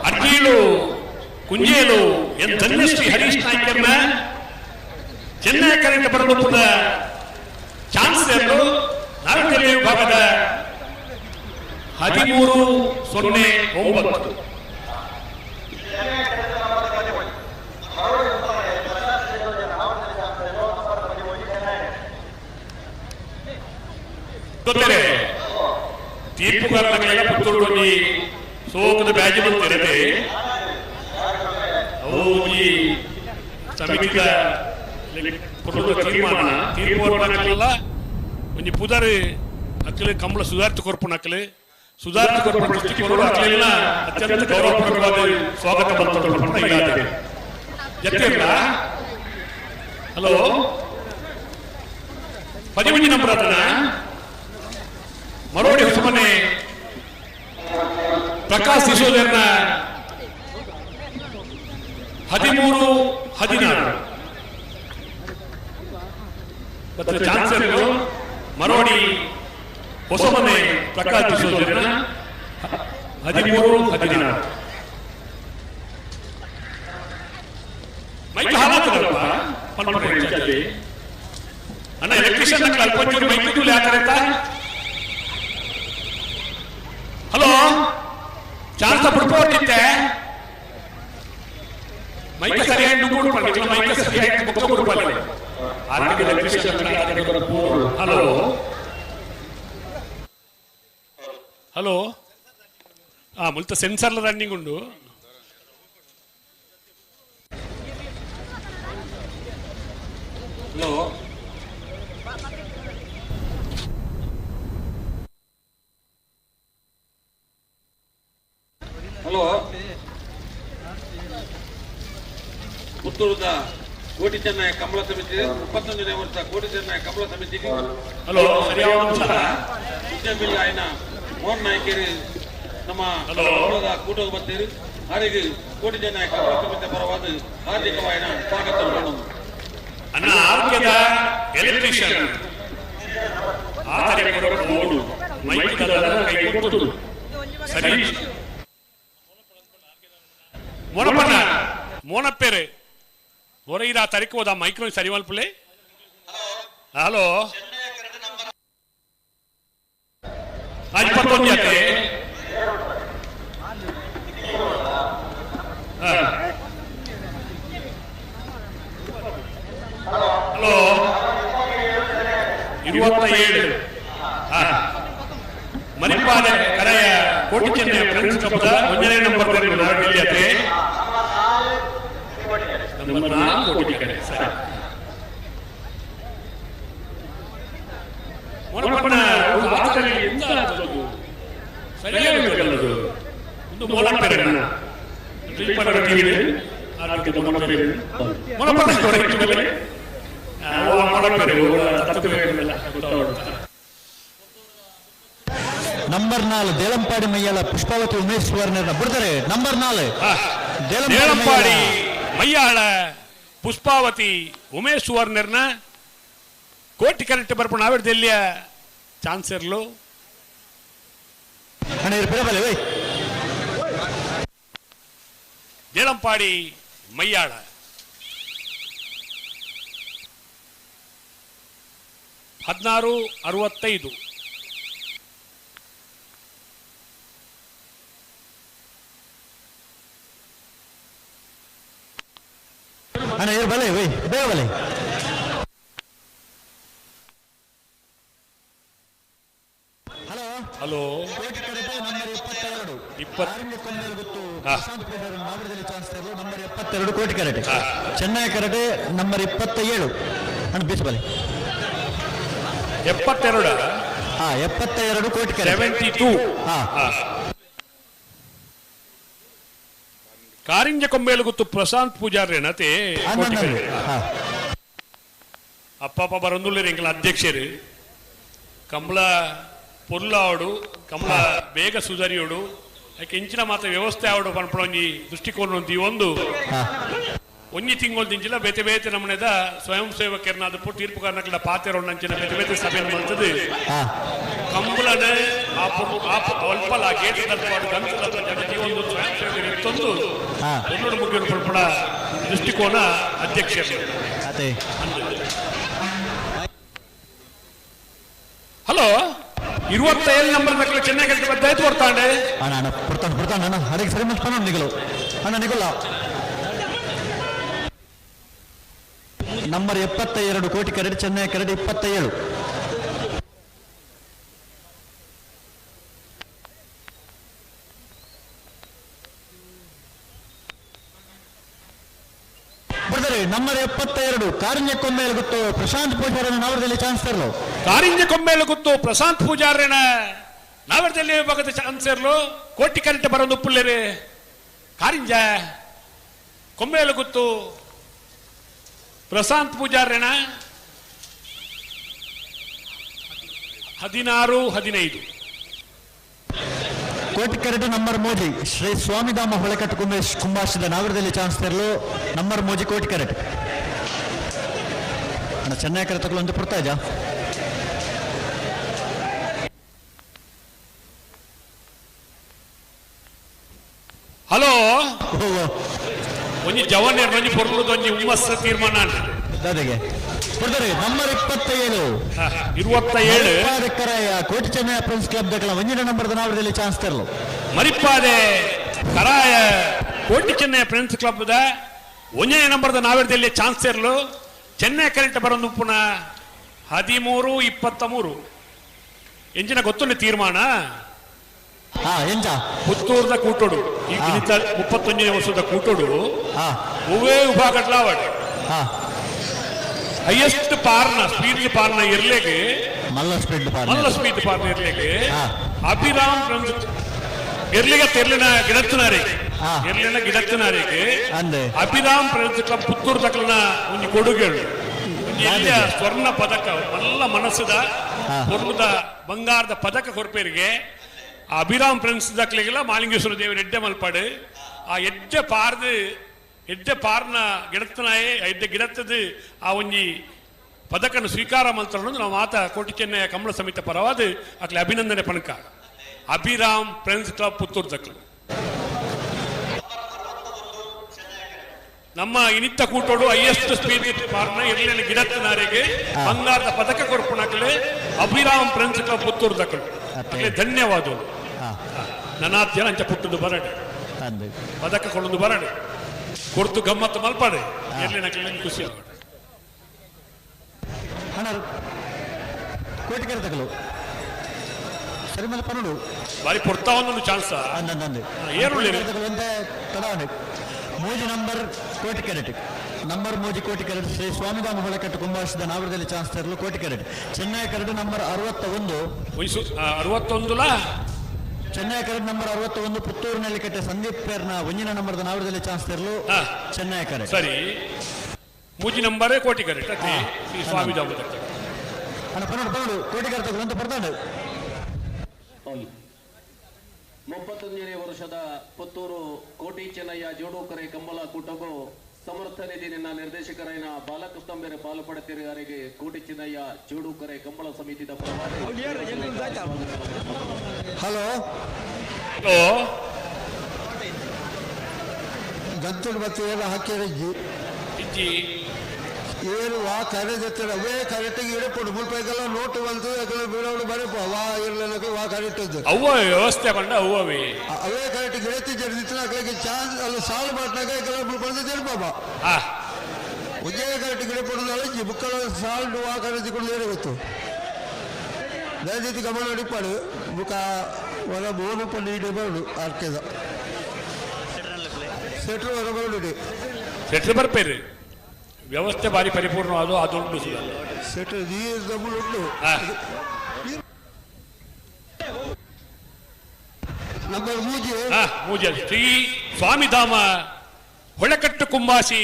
ಅರ್ಜಿಲು ಕುಂಜೇಲು ಎನ್ ಧನ್ಯಶ್ರೀ ಹರೀಶ್ ನಾಯ್ಕರ್ನ ಚೆನ್ನೈ ಕರೆಂಟ್ ಬರಲುಪುದ ಚಾನ್ಸಲರ್ ನಾಲ್ಕನೇ ವಿಭಾಗದ 13.09. ಗೊತ್ತೇ ತೀರ್ಪುಗಾರನ ಪುತ್ತೂರು ಸೋಕದ ಬ್ಯಾಜ್ ಬಂತಿರತೆ ಅವು ಈ ಸಮಿತಿದ ತೀರ್ಮಾನ ತೀರ್ಪು ಒಂಜಿ ಪುದರ್ ಅಕ್ಲೆ ಕಂಬಳ ಸುಧಾರ್ಥ ಕೊರ್ಪುನ ಅಕ್ಲೆ ಸುಧಾರ್ಥ ಕೊರ್ಪುನ ದೃಷ್ಟಿಕೋನ ಅಕ್ಲೆನ ಅತ್ಯಂತ ಗೌರವಪೂರ್ವಕವಾದ ಸ್ವಾಗತ ಬಂತ ಜತ್ತಿರ್ಲ. ಹಲೋ 13 ನಂಬರ್ ಅದನ್ನ ಮರೋಡಿ ಹೊಸಮನೆ ಪ್ರಕಾಶ್ ಸಿಸೋದರ್ನ 13.16. ಮತ್ತು ಚಾನ್ಸಲರ್ ಮರೋಡಿ ಹೊಸಮನೆ ಪ್ರಕಾಶ್ ಸಿಸೋದರ್ನ 13.16. ಮೈಕ್ ಹಾಲಾತದಪ್ಪ ಅಣ್ಣ ಎಲೆಕ್ಟ್ರಿಷಿಯನ್ ಅಲ್ಪ ಮೈಕ್ ಯಾಕಂತ. ಹಲೋ ಚಾನ್ಸ್ ಪುಡ್ಪೋಟಿತ್ತೆ ಮೈಕ್ ಸರಿಯಾಗಿ ನುಗ್ಗುಡ್ಪಲ್ಲಿ ಮೈಕ್ ಸರಿಯಾಗಿ ಮುಖ ಕೊಡ್ಪಲ್ಲಿ ಹಲೋ ಹಲೋ ಮುಲ್ತ ಸೆನ್ಸರ್ ರನ್ನಿಂಗ್ ಉಂಡು. ಹಲೋ ಹಲೋ ಪುತ್ತೂರದ ಕೋಟಿ ಚೆನ್ನಯ ಕಂಬಳ ಸಮಿತಿ 31ನೇ ವರ್ಷ ಕೋಟಿ ಚೆನ್ನಯ ಕಂಬಳ ಸಮಿತಿಗೆ ಹಲೋ ವಿದ್ಯಾಬಿಲ್ಲ ಆಯ್ನ ಮೋಹನ್ ನಾಯ್ಕೇರಿ ನಮ್ಮ ಕಂಬಳದ ಕೂಟದ ಬರ್ತೀರಿ ಆರೆಗೆ ಕೋಟಿ ಜನ ಕಂಬಳ ಸಮಿತಿ ಪರವಾದ ಹಾರ್ದಿಕವಾಯಿನ ಸ್ವಾಗತ ಮಾಡೋದು. ಅಣ್ಣ ಆರೋಗ್ಯದ ಎಲೆಕ್ಟ್ರಿಷಿಯನ್ ಆತರೆ ಕೊಡೋಡು ಮೈಕ್ ಕೈ ಕೊಟ್ಟು ಸರಿ ಮೊನಪಣ್ಣ ಮೋನಪ್ಪೇರು ಮೊರೈದ ತರಿಕು ಹೋದ ಮೈಕ್ರೋ ಸರಿ ಮಲ್ಪುಲೆ. ಹಲೋ 21 ಅತ್ತೆ. ಹಲೋ 27 ಮಣಿಪಾಲ ಕರೆಯ ಕೋಟಿ ಚೆನ್ನೈ ಫ್ರೆಂಡ್ಸ್ ಕ್ಲಬ್ದ 1ನೇ ನಂಬರ್ ಅತ್ತೆ. ನಂಬರ್ 4 ಕೋಟಿ ಕರೆ ಸರಿ. ಮೊನಪಣ್ಣ ಒಂದು ಆತನಲ್ಲಿ ಎಂತ ಅದು ಸರಿಯಾಗಬೇಕಲ್ಲದು ಒಂದು ಮೊನಪೆರಣ್ಣ ಆರೋಗ್ಯದ ಮೊನಪೆರೆ ಮೊನಪಣ್ಣ ನಂಬರ್ 4 ದೇಲಂಪಾಡಿ ಮಯ್ಯಾಳ ಪುಷ್ಪಾವತಿ ಉಮೇಶ್ ಸುವರ್ಣ ಬಿಡ್ತಾರೆ. ನಂಬರ್ 4 ದೇಲಂಪಾಡಿ ಮಯ್ಯಾಳ ಪುಷ್ಪಾವತಿ ಉಮೇಶ್ ಸುವರ್ಣರ್ನ ಕೋಟಿ ಕರೆಕ್ಟ್ ಬರ್ಪಣ ಆವಿಡ್ದೆಲ್ಲಿಯ ಚಾನ್ಸರ್ಲು ದೇಲಂಪಾಡಿ ಮಯ್ಯಾಳ 16:65. ಅಣ್ಣ ಬಲೆ ಬೇಗ ಬಲೆ. ಹಲೋ ನಂಬರ್ 22 ಕೋಟಿ ಕರೆಟೆ ಚೆನ್ನೈ ಕರೆಟೆ ನಂಬರ್ 27. ಅಣ್ಣ ಬೀಚ್ ಬಲೆ 72. ಹಾ 72 ಕೋಟಿ ಕರೆಟೆ 72. ಹಾ ಕಾರಿಂಜ ಕೊಂಬೇಲು ಗೊತ್ತು ಪ್ರಶಾಂತ್ ಪೂಜಾರಿ ನತೆ ಅಪ್ಪಪ್ಪ ಬರೊಂದುಲ್ಲೇರು ಎಂಕಲ ಅಧ್ಯಕ್ಷರು ಕಮಲ ಪೊರ್ಲಾವಡು ಕಮಲ ಬೇಗ ಸುಧಾರಿಯೋಡು ಯಾಕೆ ಇಂಚಿನ ಮಾತ್ರ ವ್ಯವಸ್ಥೆ ಆವಡು ಪನ್ಪಣ ಒಂಜಿ ದೃಷ್ಟಿಕೋನ ಒಂಜಿ ಒಂದು ಒಂಜಿ ತಿಂಗಳು ದಿಂಚಿಲ ಬೇತೆ ಬೇತೆ ನಮ್ಮನೆದ ಸ್ವಯಂ ಸೇವಕರನ್ನಾದ ತೀರ್ಪುಕಾರನಕ್ಲ ಪಾತೆರೊಂಡಂಚಿನ ಬೇತೆ ಬೇತೆ ಸಭೆಯನ್ನು ಮಾಡ್ತದೆ ಕಂಬಳನೆ ಅಲ್ಪಲ ಗೇಟ್ ತಲ್ಪಾಡು ಗಂತು ಜನತೆ ಒಂದು ಸ್ವಯಂ ಸೇವಕರು ಇತ್ತೊಂದು ಒಂದೊಂದು ಮುಗಿಯೋಡು ಪನ್ಪಣ ದೃಷ್ಟಿಕೋನ ಅಧ್ಯಕ್ಷರು. ಹಲೋ 27 ನಂಬರ್ ನಕಲು ಚೆನ್ನೈ ಗಂಟೆ ಬದ್ದಾಯ್ತು ಬರ್ತಾಂಡೆ. ಅಣ್ಣ ಅಣ್ಣ ಪುರ್ತಾಂಡ್ ಪುರ್ತಾಂಡ್ ಅಣ್ಣ ಅದಕ್ಕೆ ಸರಿ ಮಲ್ಪಣ ನಿಗಲು ಅಣ್ಣ ನಿಗಲ್ಲ. ನಂಬರ್ 72 ಕೋಟಿ ಕರಡಿ ಚೆನ್ನೈ ಕರಡಿ 27. ಬರ್ತಾರೆ ನಂಬರ್ 72 ಕಾರಿಂಜ ಕೊಂಬೇಲು ಗೊತ್ತು ಪ್ರಶಾಂತ್ ಪೂಜಾರನ ನಾವರದಲ್ಲಿ ಚಾನ್ಸರ್ಲು. ಕಾರಿಂಜ ಕೊಂಬೇಲು ಗೊತ್ತು ಪ್ರಶಾಂತ್ ಪೂಜಾರನ ನಾವರದಲ್ಲಿ ವಿಭಾಗದ ಚಾನ್ಸರ್ಲು ಕೋಟಿ ಕರೆಂಟ್ ಬರೋದು ಪುಲ್ಲೇರಿ ಕಾರಿಂಜ ಕೊಂಬೇಲು ಗೊತ್ತು ಪ್ರಶಾಂತ್ ಪೂಜಾರನ 16:15. ಕೋಟಿ ಕರೆಟು ನಂಬರ್ ಮೋಜಿ ಶ್ರೀ ಸ್ವಾಮಿಧಾಮ ಹೊಳೆಕಟ್ಟು ಕುಂಬೇಶ್ ಕುಂಬಾಶದ ನಾಗರದಲ್ಲಿ ಚಾನ್ಸ್ ತರಲು ನಂಬರ್ ಮೋಜಿ ಕೋಟಿ ಕರೆಟ್. ಅಣ್ಣ ಚೆನ್ನೈ ಕರೆ ತಗೊಳ್ಳೊಂದು ಪುರ್ತಾ ಇದ್ಯಾ? ಹಲೋ ಒಂಜಿ ಜವಾನ್ ಒಂಜಿ ಪೊರ್ಲುದ ಒಂಜಿ ಹುಮ್ಮಸ್ಸ ತೀರ್ಮಾನ ದಾದೆಗೆ ಕೊಡ್ತಾರೆ number 27 27 Karaya Koti Chennai friends club ದಕ್ಕಲ ಒಂಜಿನ ನಂಬರ್ ನಾವರದಲ್ಲಿ ಚಾನ್ಸ್ ತರಲು. ಮರಿಪಾದೆ Karaya Koti Chennai friends club the ಒಂಜನೇ ನಂಬರ್ದ ನಾವರದಲ್ಲಿ ಚಾನ್ಸ್ ತರಲು ಚೆನ್ನೈ ಕರೆಂಟ್ ಬರೋದು ಪುನಃ 13:23. ಎಂಜಿನ ಗೊತ್ತುಂಡು ತೀರ್ಮಾನ? ಪುತ್ತೂರ್ದ ಕೂಟೋಡು ಈ 31ನೇ ವರ್ಷದ ಕೂಟೋಡು ಒವ್ವೇ ವಿಭಾಗಡ್ಲಾವಡ್ ಹೈಯೆಸ್ಟ್ ಪಾರ್ನ ಸ್ಪೀಡ್ ಪಾರ್ನ ಇರ್ಲೇಗೆ ಮಲ್ಲ ಸ್ಪೀಡ್ ಪಾರ್ನ ಮಲ್ಲ ಸ್ಪೀಡ್ ಪಾರ್ನ ಇರ್ಲೇಗೆ ಅಭಿರಾಮ್ ಎರ್ಲಿಗ ತೆರ್ಲಿನ ಗಿಡತ್ತನಾರಿಗೆ ಎರ್ಲಿನ ಗಿಡತ್ತನಾರಿಗೆ ಅಭಿರಾಮ್ ಫ್ರೆಂಡ್ಸ್ ಕ್ಲಬ್ ಪುತ್ತೂರು ತಕ್ಕಲನ ಒಂದು ಕೊಡುಗೆಳು ಎಲ್ಲಿಯ ಸ್ವರ್ಣ ಪದಕ ಮಲ್ಲ ಮನಸ್ಸದ ಪೊರ್ಲುದ ಬಂಗಾರದ ಪದಕ ಕೊರ್ಪೇರಿಗೆ ಆ ಅಭಿರಾಮ್ ಫ್ರೆಂಡ್ಸ್ ದಕ್ಲೆಗೆಲ್ಲ ಮಾಲಿಂಗೇಶ್ವರ ದೇವರ ಎಡ್ಡೆ ಮಲ್ಪಾಡು. ಆ ಎಡ್ಡೆ ಪಾರ್ದು ಎಡ್ಡೆ ಪಾರ್ನ ಗಿಡತ್ತನಾಯೇ ಎಡ್ಡೆ ಗಿಡತ್ತದು ಆ ಒಂಜಿ ಪದಕನ್ನು ಸ್ವೀಕಾರ ಮಲ್ತರನ್ನು ನಾವು ಮಾತ ಕೋಟಿ ಚೆನ್ನಯ್ಯ ಕಮಲ ಸಮಿತ ಪರವಾದ ಅಕ್ಲೆ ಅಭಿನಂದನೆ ಪಣಕ. ಅಭಿರಾಮ್ ಫ್ರೆಂಡ್ಸ್ ಕ್ಲಬ್ ಪುತ್ತೂರು ದಕ್ಲು. ನಮ್ಮ ಇನಿತ್ತ ಕೂಟೋಡು ಹೈಯೆಸ್ಟ್ ಸ್ಪೀಡ್ ಪಾರ್ನ ಎರ್ಲೆನ ಗಿಡತ್ತನಾರಿಗೆ ಬಂಗಾರದ ಪದಕ ಕೊರ್ಪುಣಕ್ಲೆ ಅಭಿರಾಮ್ ಫ್ರೆಂಡ್ಸ್ ಕ್ಲಬ್ ಪುತ್ತೂರು ದಕ್ಲು ಅಕ್ಲೆ ಧನ್ಯವಾದಗಳು. ನನಾದ್ಯನ ಅಂಚ ಪುಟ್ಟದು ಬರಡೆ ಪದಕ ಕೊಡೊಂದು ಬರಡೆ ಕೊರ್ತು ಗಮ್ಮತ್ತು ಮಲ್ಪಾಡೆ ಎರ್ಲೆನ ಖುಷಿ ಆಗೋಡು. ಅಣ್ಣ ಕೋಟಿ ಕರೆತಕಲು ಸರಿ ಮೇಲೆ ಪನ್ನಡು ಬಾರಿ ಪೊರ್ತಾ ಒಂದೊಂದು ಚಾನ್ಸ್ ಒಂದೇ ತಡಾವಣೆ. ಮೂಜಿ ನಂಬರ್ ಕೋಟಿ ಕೆರೆಟ್ ನಂಬರ್ ಮೂಜಿ ಕೋಟಿ ಕೆರೆಟ್ ಶ್ರೀ ಸ್ವಾಮಿಧಾಮ ಹೊಳಕಟ್ಟು ಕುಂಭಾಷದ ನಾವರದಲ್ಲಿ ಚಾನ್ಸ್ ತರಲು ಕೋಟಿ ಕೆರೆಟ್. ಚೆನ್ನೈ ಕರಡು ನಂಬರ್ 61 61 ಚೆನ್ನೈ ಕರಡು ನಂಬರ್ 61 ಪುತ್ತೂರು ನೆಲ್ಲಿಕಟ್ಟೆ ಸಂದೀಪ್ ಪೇರ್ನ ಒಂಜಿನ ನಂಬರ್ದ ನಾವರದಲ್ಲಿ ಚಾನ್ಸ್ ತರಲು ಚೆನ್ನೈ ಕರೆಟ್. ಸರಿ ಮೂಜಿ ನಂಬರೇ ಕೋಟಿ ಕರೆಟ್ ಶ್ರೀ ಸ್ವಾಮಿಧಾಮ ಅಣ್ಣ ಪನ್ನಡು ಪನ್ನಡು ಕೋಟಿ ಕರೆತ ಅಂತ ಬರ್ತಾಂಡು. 31ನೇ ವರ್ಷದ ಪುತ್ತೂರು ಕೋಟಿ ಚೆನ್ನಯ್ಯ ಜೋಡುಕರೆ ಕಂಬಳ ಕೂಟಗೂ ಸಮರ್ಥ ನಿಧಿ ನಿನ್ನ ನಿರ್ದೇಶಕರಾಯನ ಬಾಲಕೃಷ್ಣಂಬೇರೆ ಪಾಲು ಪಡೆತಿರುವವರಿಗೆ ಕೋಟಿ ಚೆನ್ನಯ್ಯ ಜೋಡುಕರೆ ಕಂಬಳ ಸಮಿತಿದ ಪರವಾಗಿ. ಹಲೋ ಹಲೋ ಗಂತುಡು ಬತ್ತಿಯೆಲ್ಲ ಹಾಕಿರಜ್ಜಿ ಇಜ್ಜಿ ಏರು ವಾ ಕರೆ ಜೊತೆ ಅವೇ ಕರೆಕ್ಟಿಗೆ ಇಡಪಡು ಮುಲ್ಪೈಗೆಲ್ಲ ನೋಟು ಬಂತು ಯಾಕಂದ್ರೆ ಬೀಳೋಡು ಬರಪ ವಾ ಇರಲಿಲ್ಲ ವಾ ಕರೆಕ್ಟ್ ಅವ್ವ ವ್ಯವಸ್ಥೆ ಬಂಡ ಅವ್ವವೇ ಅವೇ ಕರೆಕ್ಟ್ ಗಿಡತಿ ಜಡಿದಿತ್ತು ಅక్కడికి ಚಾನ್ಸ್ ಅಲ್ಲಿ ಸಾಲು ಮಾಡ್ನಾಗ ಮುಲ್ಪಂದು ಜಡಿಪಾಪ ಒಂದೇ ಕರೆಕ್ಟ್ ಗಿಡಪಡು ಅಜ್ಜಿ ಬುಕ್ಕಳ ಸಾಲ್ಡು ವಾ ಕರೆಕ್ಟ್ ಕೊಂಡು ಗೊತ್ತು ದಯದೀತಿ ಗಮನ ಹಿಡಿಪಾಡು ಬುಕ್ಕ ಹೊರ ಬೋನು ಪಂಡು ಹಿಡಿಬಾರ್ದು ಆರ್ಕೆದ ಸೆಟ್ರು ಹೊರ ಬರಡು ಸೆಟ್ರು ಬರ್ಪೇರಿ ವ್ಯವಸ್ಥೆ ಬಾರಿ ಪರಿಪೂರ್ಣವಾದ ಅದೊಂದು ನಂಬರ್ ಮೂಜಿ ಮೂಜಿ ಶ್ರೀ ಸ್ವಾಮಿಧಾಮ ಹೊಳಕಟ್ಟು ಕುಂಬಾಸಿ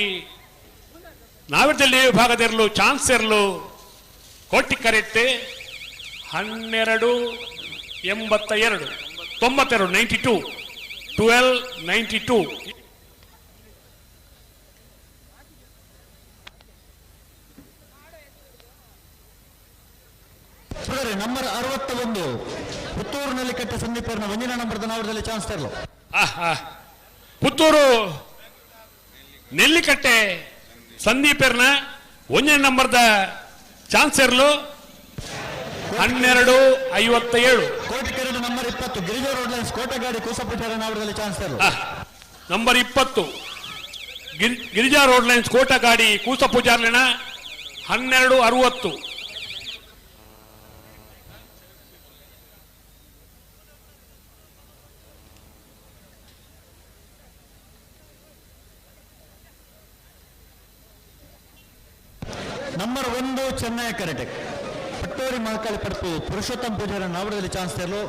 ನಾವಿರದಲ್ಲಿ ವಿಭಾಗದಿರಲು ಚಾನ್ಸ್ ಇರಲು ಕೋಟಿ ಕರೆಕ್ಟ್ 12 82 92 92 12 92. ನಂಬರ್ 61 ಪುತ್ತೂರಿನಲ್ಲಿ ಕಟ್ಟ ಸಂದೀಪರ್ನ ಒಂದಿನ ನಂಬರ್ ನಾವರದಲ್ಲಿ ಚಾನ್ಸ್ ತರಲು. ಪುತ್ತೂರು ನೆಲ್ಲಿಕಟ್ಟೆ ಸಂದೀಪರ್ನ ಒಂದನೇ ನಂಬರ್ದ ಚಾನ್ಸ್ ಇರಲು 12 57. ಕೋಟಿ ಕೆರಡು number 20 Girija road lines Kotegadi ಕೂಸಪುಟ್ಟಾರ ನಾವರದಲ್ಲಿ ಚಾನ್ಸ್ ತರಲು. Number 20 Girija road lines Kotegadi ಕೂಸ ಪೂಜಾರ್ಲಿನ 12 60. ನಂಬರ್ 1 ಚೆನ್ನೈ ಕರೆಟೆ ಪಟ್ಟೋರಿ ಮಹಕಾಳಿ ಪಡಪು ಪುರುಷೋತ್ತಮ ಪೂಜಾರ ನಾವರದಲ್ಲಿ ಚಾನ್ಸ್ ತರಲು.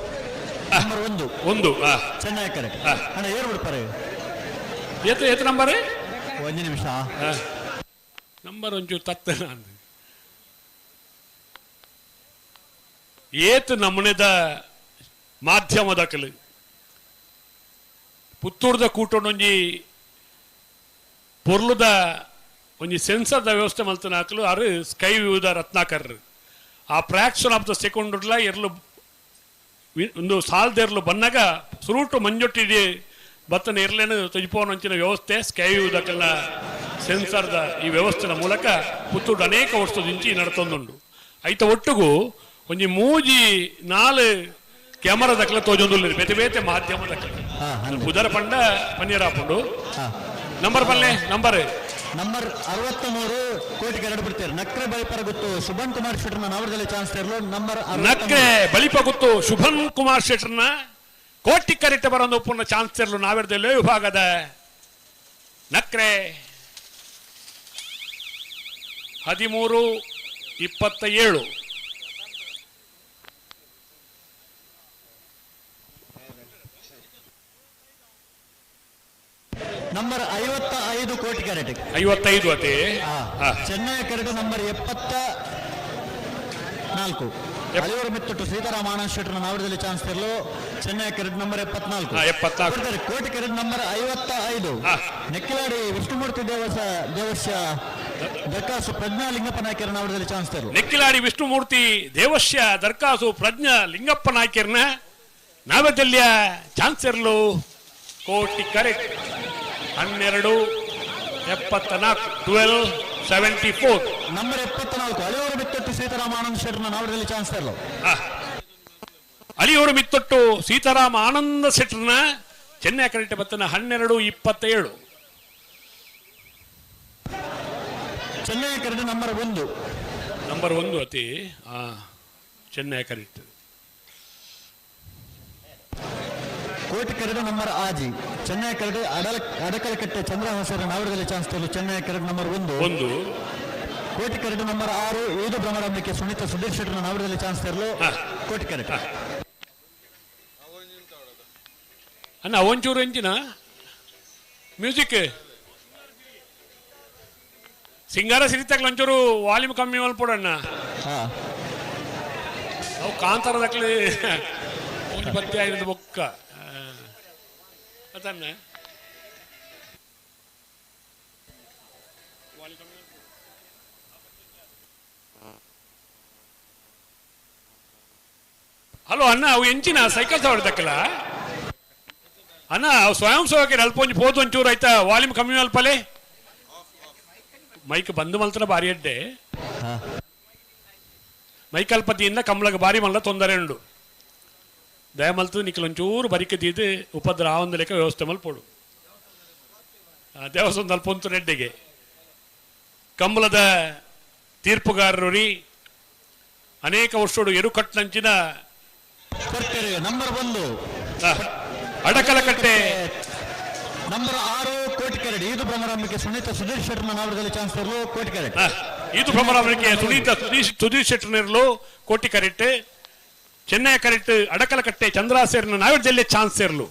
ನಂಬರ್ 1 1 ಚೆನ್ನೈ ಕರೆಟೆ. ಅಣ್ಣ ಏರು ಬಿಡ್ತಾರೆ ಏತು ಏತು ನಂಬರ್ ಒಂದು ನಿಮಿಷ ನಂಬರ್ ಒಂಚೂರು ತತ್ತ ಏತು ನಮ್ಮನೆದ ಮಾಧ್ಯಮದಕಲು ಪುತ್ತೂರ್ದ ಕೂಟೊಂಜಿ ಪೊರ್ಲುದ ಒಂಜಿ ಸೆನ್ಸರ್ದ ವ್ಯವಸ್ಥೆ ಮಲ್ತನ ಹಾಕಲು ಅರು ಸ್ಕೈ ವ್ಯೂದ ರತ್ನಾಕರ್ ಆ ಫ್ರಾಕ್ಷನ್ ಆಫ್ the ಸೆಕೆಂಡ್ಲ ಎರ್ಲು ಒಂದು ಸಾಲ್ದೆರ್ಲು ಬನ್ನಾಗ ಸುರುಟು ಮಂಜೊಟ್ಟಿಡಿ ಬತ್ತನ ಎರ್ಲೇನು ತೊಜಿಪೋನಂಚಿನ ವ್ಯವಸ್ಥೆ ಸ್ಕೈ ವ್ಯೂದಕ್ಕೆಲ್ಲ ಸೆನ್ಸರ್ದ ಈ ವ್ಯವಸ್ಥೆನ ಮೂಲಕ ಪುತ್ತೂರು ಅನೇಕ ವರ್ಷದಿಂಚಿ ನಡತೊಂದುಂಡು. ಐತ ಒಟ್ಟುಗು ಒಂಜಿ ಮೂಜಿ ನಾಲು ಕ್ಯಾಮರಾ ದಕ್ಕಲ ತೋಜೊಂದುಲ್ಲ ಬೇತೆ ಬೇತೆ ಮಾಧ್ಯಮ ದಕ್ಕಲ ಉದರ ಪಂಡ ಪನ್ನೀರಾಪುಂಡು. ನಂಬರ್ ಪಲ್ಲೆ ನಂಬರ್ ನಂಬರ್ 63 ಕೋಟಿ ಎರಡು ಬಿಡ್ತಾರೆ. ನಕ್ರೆ ಬಳಿಪರ ಗೊತ್ತು ಶುಭನ್ ಕುಮಾರ್ ಶೆಟ್ಟರ್ನ ನಾವರದಲ್ಲಿ ಚಾನ್ಸ್ ತರಲು. ನಂಬರ್ ನಕ್ರೆ ಬಳಿಪ ಗೊತ್ತು ಶುಭನ್ ಕುಮಾರ್ ಶೆಟ್ಟರ್ನ ಕೋಟಿ ಕರೆಕ್ಟ್ ಬರೋದು ಪೂರ್ಣ ಚಾನ್ಸ್ ತರಲು ನಾವಿರದಲ್ಲಿ ವಿಭಾಗದ ನಕ್ರೆ 13 27. ನಂಬರ್ 55 ಕೋಟಿ ಕ್ಯಾರೆಟ್ 55 ಅತಿ ಚೆನ್ನೈ ಕರೆಕ್ಟ್ ನಂಬರ್ 74. ಅಳಿಯೂರು ಮಿತ್ತೊಟ್ಟು ಸೀತಾರಾಮ ಆನಂದ್ ಶೆಟ್ಟರ್ ನಾವರದಲ್ಲಿ ಚಾನ್ಸ್ ತರಲು ಚೆನ್ನೈ ಕೆರೆಟ್ ನಂಬರ್ 74. 74. ಕೊಡ್ತಾರೆ ಕೋಟಿ ಕೆರೆಟ್ ನಂಬರ್ 55. ನೆಕ್ಕಿಲಾಡಿ ವಿಷ್ಣುಮೂರ್ತಿ ದೇವಸ್ಯ ದರ್ಕಾಸು ಪ್ರಜ್ಞಾ ಲಿಂಗಪ್ಪ ನಾಯ್ಕರ ನಾವರದಲ್ಲಿ ಚಾನ್ಸ್ ತರಲು. ನೆಕ್ಕಿಲಾಡಿ ವಿಷ್ಣುಮೂರ್ತಿ ದೇವಸ್ಯ ದರ್ಕಾಸು ಪ್ರಜ್ಞಾ ಲಿಂಗಪ್ಪ ನಾಯ್ಕರ್ನ ನಾವದಲ್ಲಿಯ ಚಾನ್ಸರ್ಲು ಕೋಟಿ ಕರೆಕ್ಟ್ 1274 1274. ನಂಬರ್ 74 ಅಳಿಯೂರು ಮಿತ್ತೊಟ್ಟು ಸೀತಾರಾಮ ಆನಂದ್ ಶೆಟ್ಟರ್ನ ನಾವರದಲ್ಲಿ ಚಾನ್ಸ್ ತರಲು. ಅಳಿಯೂರು ಮಿತ್ತೊಟ್ಟು ಸೀತಾರಾಮ ಆನಂದ ಶೆಟ್ಟರ್ನ ಚೆನ್ನೈ ಕರೆಕ್ಟ್ ಬತ್ತನ 1227. ಚೆನ್ನೈ ಕರೆಕ್ಟ್ ನಂಬರ್ 1. ನಂಬರ್ 1 ಅತಿ ಚೆನ್ನೈ ಕರೆಕ್ಟ್. ಕೋಟಿ ಕರಡು ನಂಬರ್ ಆಜಿ ಚೆನ್ನೈ ಕರಡು ಅಡಕಲಕಟ್ಟೆ ಚಂದ್ರಹಾಸರ ನಾವರದಲ್ಲಿ ಚಾನ್ಸ್ ತರಲು ಚೆನ್ನೈ ಕರಡು ನಂಬರ್ 1. 1. ಕೋಟಿ ಕರಡು ನಂಬರ್ 6 ಏದು ಭ್ರಮರಾಂಬಿಕೆ ಸುನೀತಾ ಸುಧೀರ್ ಶೆಟ್ಟರ್ ನಾವರದಲ್ಲಿ ಚಾನ್ಸ್ ತರಲು ಕೋಟಿ ಕರಡು. ಅಣ್ಣ ಒಂಚೂರು ಎಂಜಿನ ಮ್ಯೂಸಿಕ್ ಸಿಂಗಾರ ಸಿರಿತಾಗ್ಲ ಒಂಚೂರು ವಾಲ್ಯೂಮ್ ಕಮ್ಮಿ ಮಲ್ಪೊಡಣ್ಣ. ಅವು ಕಾಂತಾರದಕ್ಲಿ ಒಂಜಿ ಪತ್ತೆ ಆಗಿರೋದು ಬೊಕ್ಕ ಅದನ್ನ. ಹಲೋ ಅಣ್ಣ, ಅವು ಎಂಚಿನ ಸೈಕಲ್ ಸವಾರಿ ಅಣ್ಣ, ಅವು ಸ್ವಯಂ ಸೇವಕರು ಅಲ್ಪ ಒಂಜಿ ಪೋದು ಒಂಚೂರು ಆಯ್ತಾ ವಾಲ್ಯೂಮ್ ಕಮ್ಮಿ ಮಲ್ಪಲೆ. ಮೈಕ್ ಬಂದು ಮಲ್ತನ ಬಾರಿ ಅಡ್ಡೆ ಮೈಕ್ ಅಲ್ಪತಿಯಿಂದ ಕಮಲಗ ಬಾರಿ ಮಲ್ಲ ತೊಂದರೆ ಉಂಡು. ದಯಮಲ್ತು ನಿಖಲ್ ಒಂಚೂರು ಬರಿಕೆ ತೀದು ಉಪದ್ರ ಒಂದು ಲೆಕ್ಕ ವ್ಯವಸ್ಥೆ ಮಲ್ಪೋಡು. ದೇವಸ್ಥಾನದ ಅಲ್ಪ ರೆಡ್ಡಿಗೆ ಕಂಬಳದ ತೀರ್ಪುಗಾರರಿ ಅನೇಕ ವರ್ಷಗಳು ಎರುಕಟ್ನಂಚಿನ ನಂಬರ್ 1 ಅಡಕಲಕಟ್ಟೆ ನಂಬರ್ 6 ಕೋಟಿಕೆರಡು ಇದು ಭ್ರಮರಾಂಬಿಕೆ ಸುನೀತಾ ಸುಧೀರ್ ಶೆಟ್ಟರ್ನ ನಾವರದಲ್ಲಿ ಚಾನ್ಸ್ ತರಲು ಕೋಟಿಕೆರೆ. ಇದು ಭ್ರಮರಾಂಬಿಕೆ ಸುನೀತಾ ಸುಧೀರ್ ಶೆಟ್ಟರ್ನಿರಲು ಕೋಟಿಕರೆಟ್ ಚೆನ್ನೈ ಕರೆಕ್ಟ್ ಅಡಕಲಕಟ್ಟೆ ಚಂದ್ರಾಸೇರ್ನ ನಾವಿರದಲ್ಲಿ ಚಾನ್ಸ್ ಸೇರ್ಲು.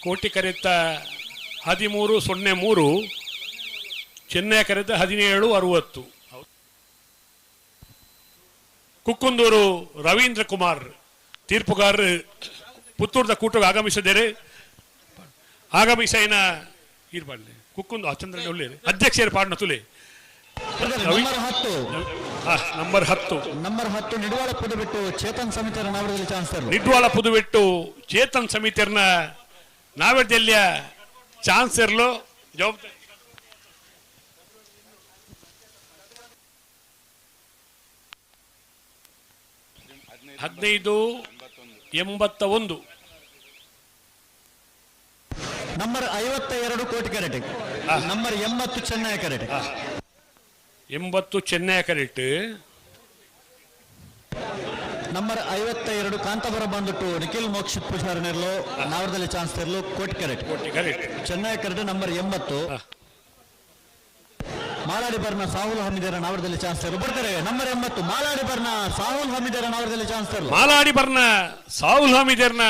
ಕೋಟಿ ಕರೆತ 1303, ಚೆನ್ನೈ ಕರೆತ 1760. ಕುಕ್ಕುಂದೂರು ರವೀಂದ್ರ ಕುಮಾರ್ ತೀರ್ಪುಗಾರರು ಪುತ್ತೂರ್ದ ಕೂಟಕ್ಕೆ ಆಗಮಿಸಿದರೆ ಆಗಮಿಸೈನ ಇರ್ಬಾರ್ದು ಕುಕ್ಕುಂದು ಚಂದ್ರ ಅಧ್ಯಕ್ಷರು ಪಾಡ್ನ ತುಲೆ. Number 10 number 10 number 10 Nidwal Pudubettu Chetan ಸಮಿತಿಯರ ನಾವರದಲ್ಲಿ ಚಾನ್ಸ್ ತರಲು. ನಿಡ್ವಾಳ ಪುದುಬೆಟ್ಟು ಚೇತನ್ ಸಮಿತಿಯರ್ನ ನಾವರದಲ್ಲಿಯ ಚಾನ್ಸ್ ಇರಲು ಜವಾಬ್ದಾರಿ. 1581. ನಂಬರ್ 52 ಕೋಟಿ ಕರೆಟ್ ನಂಬರ್ 80 ಚೆನ್ನೈ ಕರೆಟ್ 80 ಚೆನ್ನೈ ಕರೆಕ್ಟ್. ನಂಬರ್ 52 ಕಾಂತಾಪುರ ಬಂದ್ಬಿಟ್ಟು ನಿಖಿಲ್ ಮೋಕ್ಷಿತ್ ಪೂಜಾರಿ ನೆರಳು ನಾವರದಲ್ಲಿ ಚಾನ್ಸ್ ತರಲು ಕೋಟಿ ಕರೆಕ್ಟ್. ಚೆನ್ನೈ ಕರೆಕ್ಟ್ ನಂಬರ್ 80. ಮಾಲಾಡಿ ಬರ್ನ ಸಾಹುಲ್ ಹಮೀದರ ನಾವರದಲ್ಲಿ ಚಾನ್ಸ್ ತರಲು ಬರ್ತಾರೆ. ನಂಬರ್ 80 ಮಾಲಾಡಿ ಬರ್ನ ಸಾಹುಲ್ ಹಮೀದರ ನಾವರದಲ್ಲಿ ಚಾನ್ಸ್ ತರಲು. ಮಾಲಾಡಿ ಬರ್ನ ಸಾಹುಲ್ ಹಮೀದರ್ನ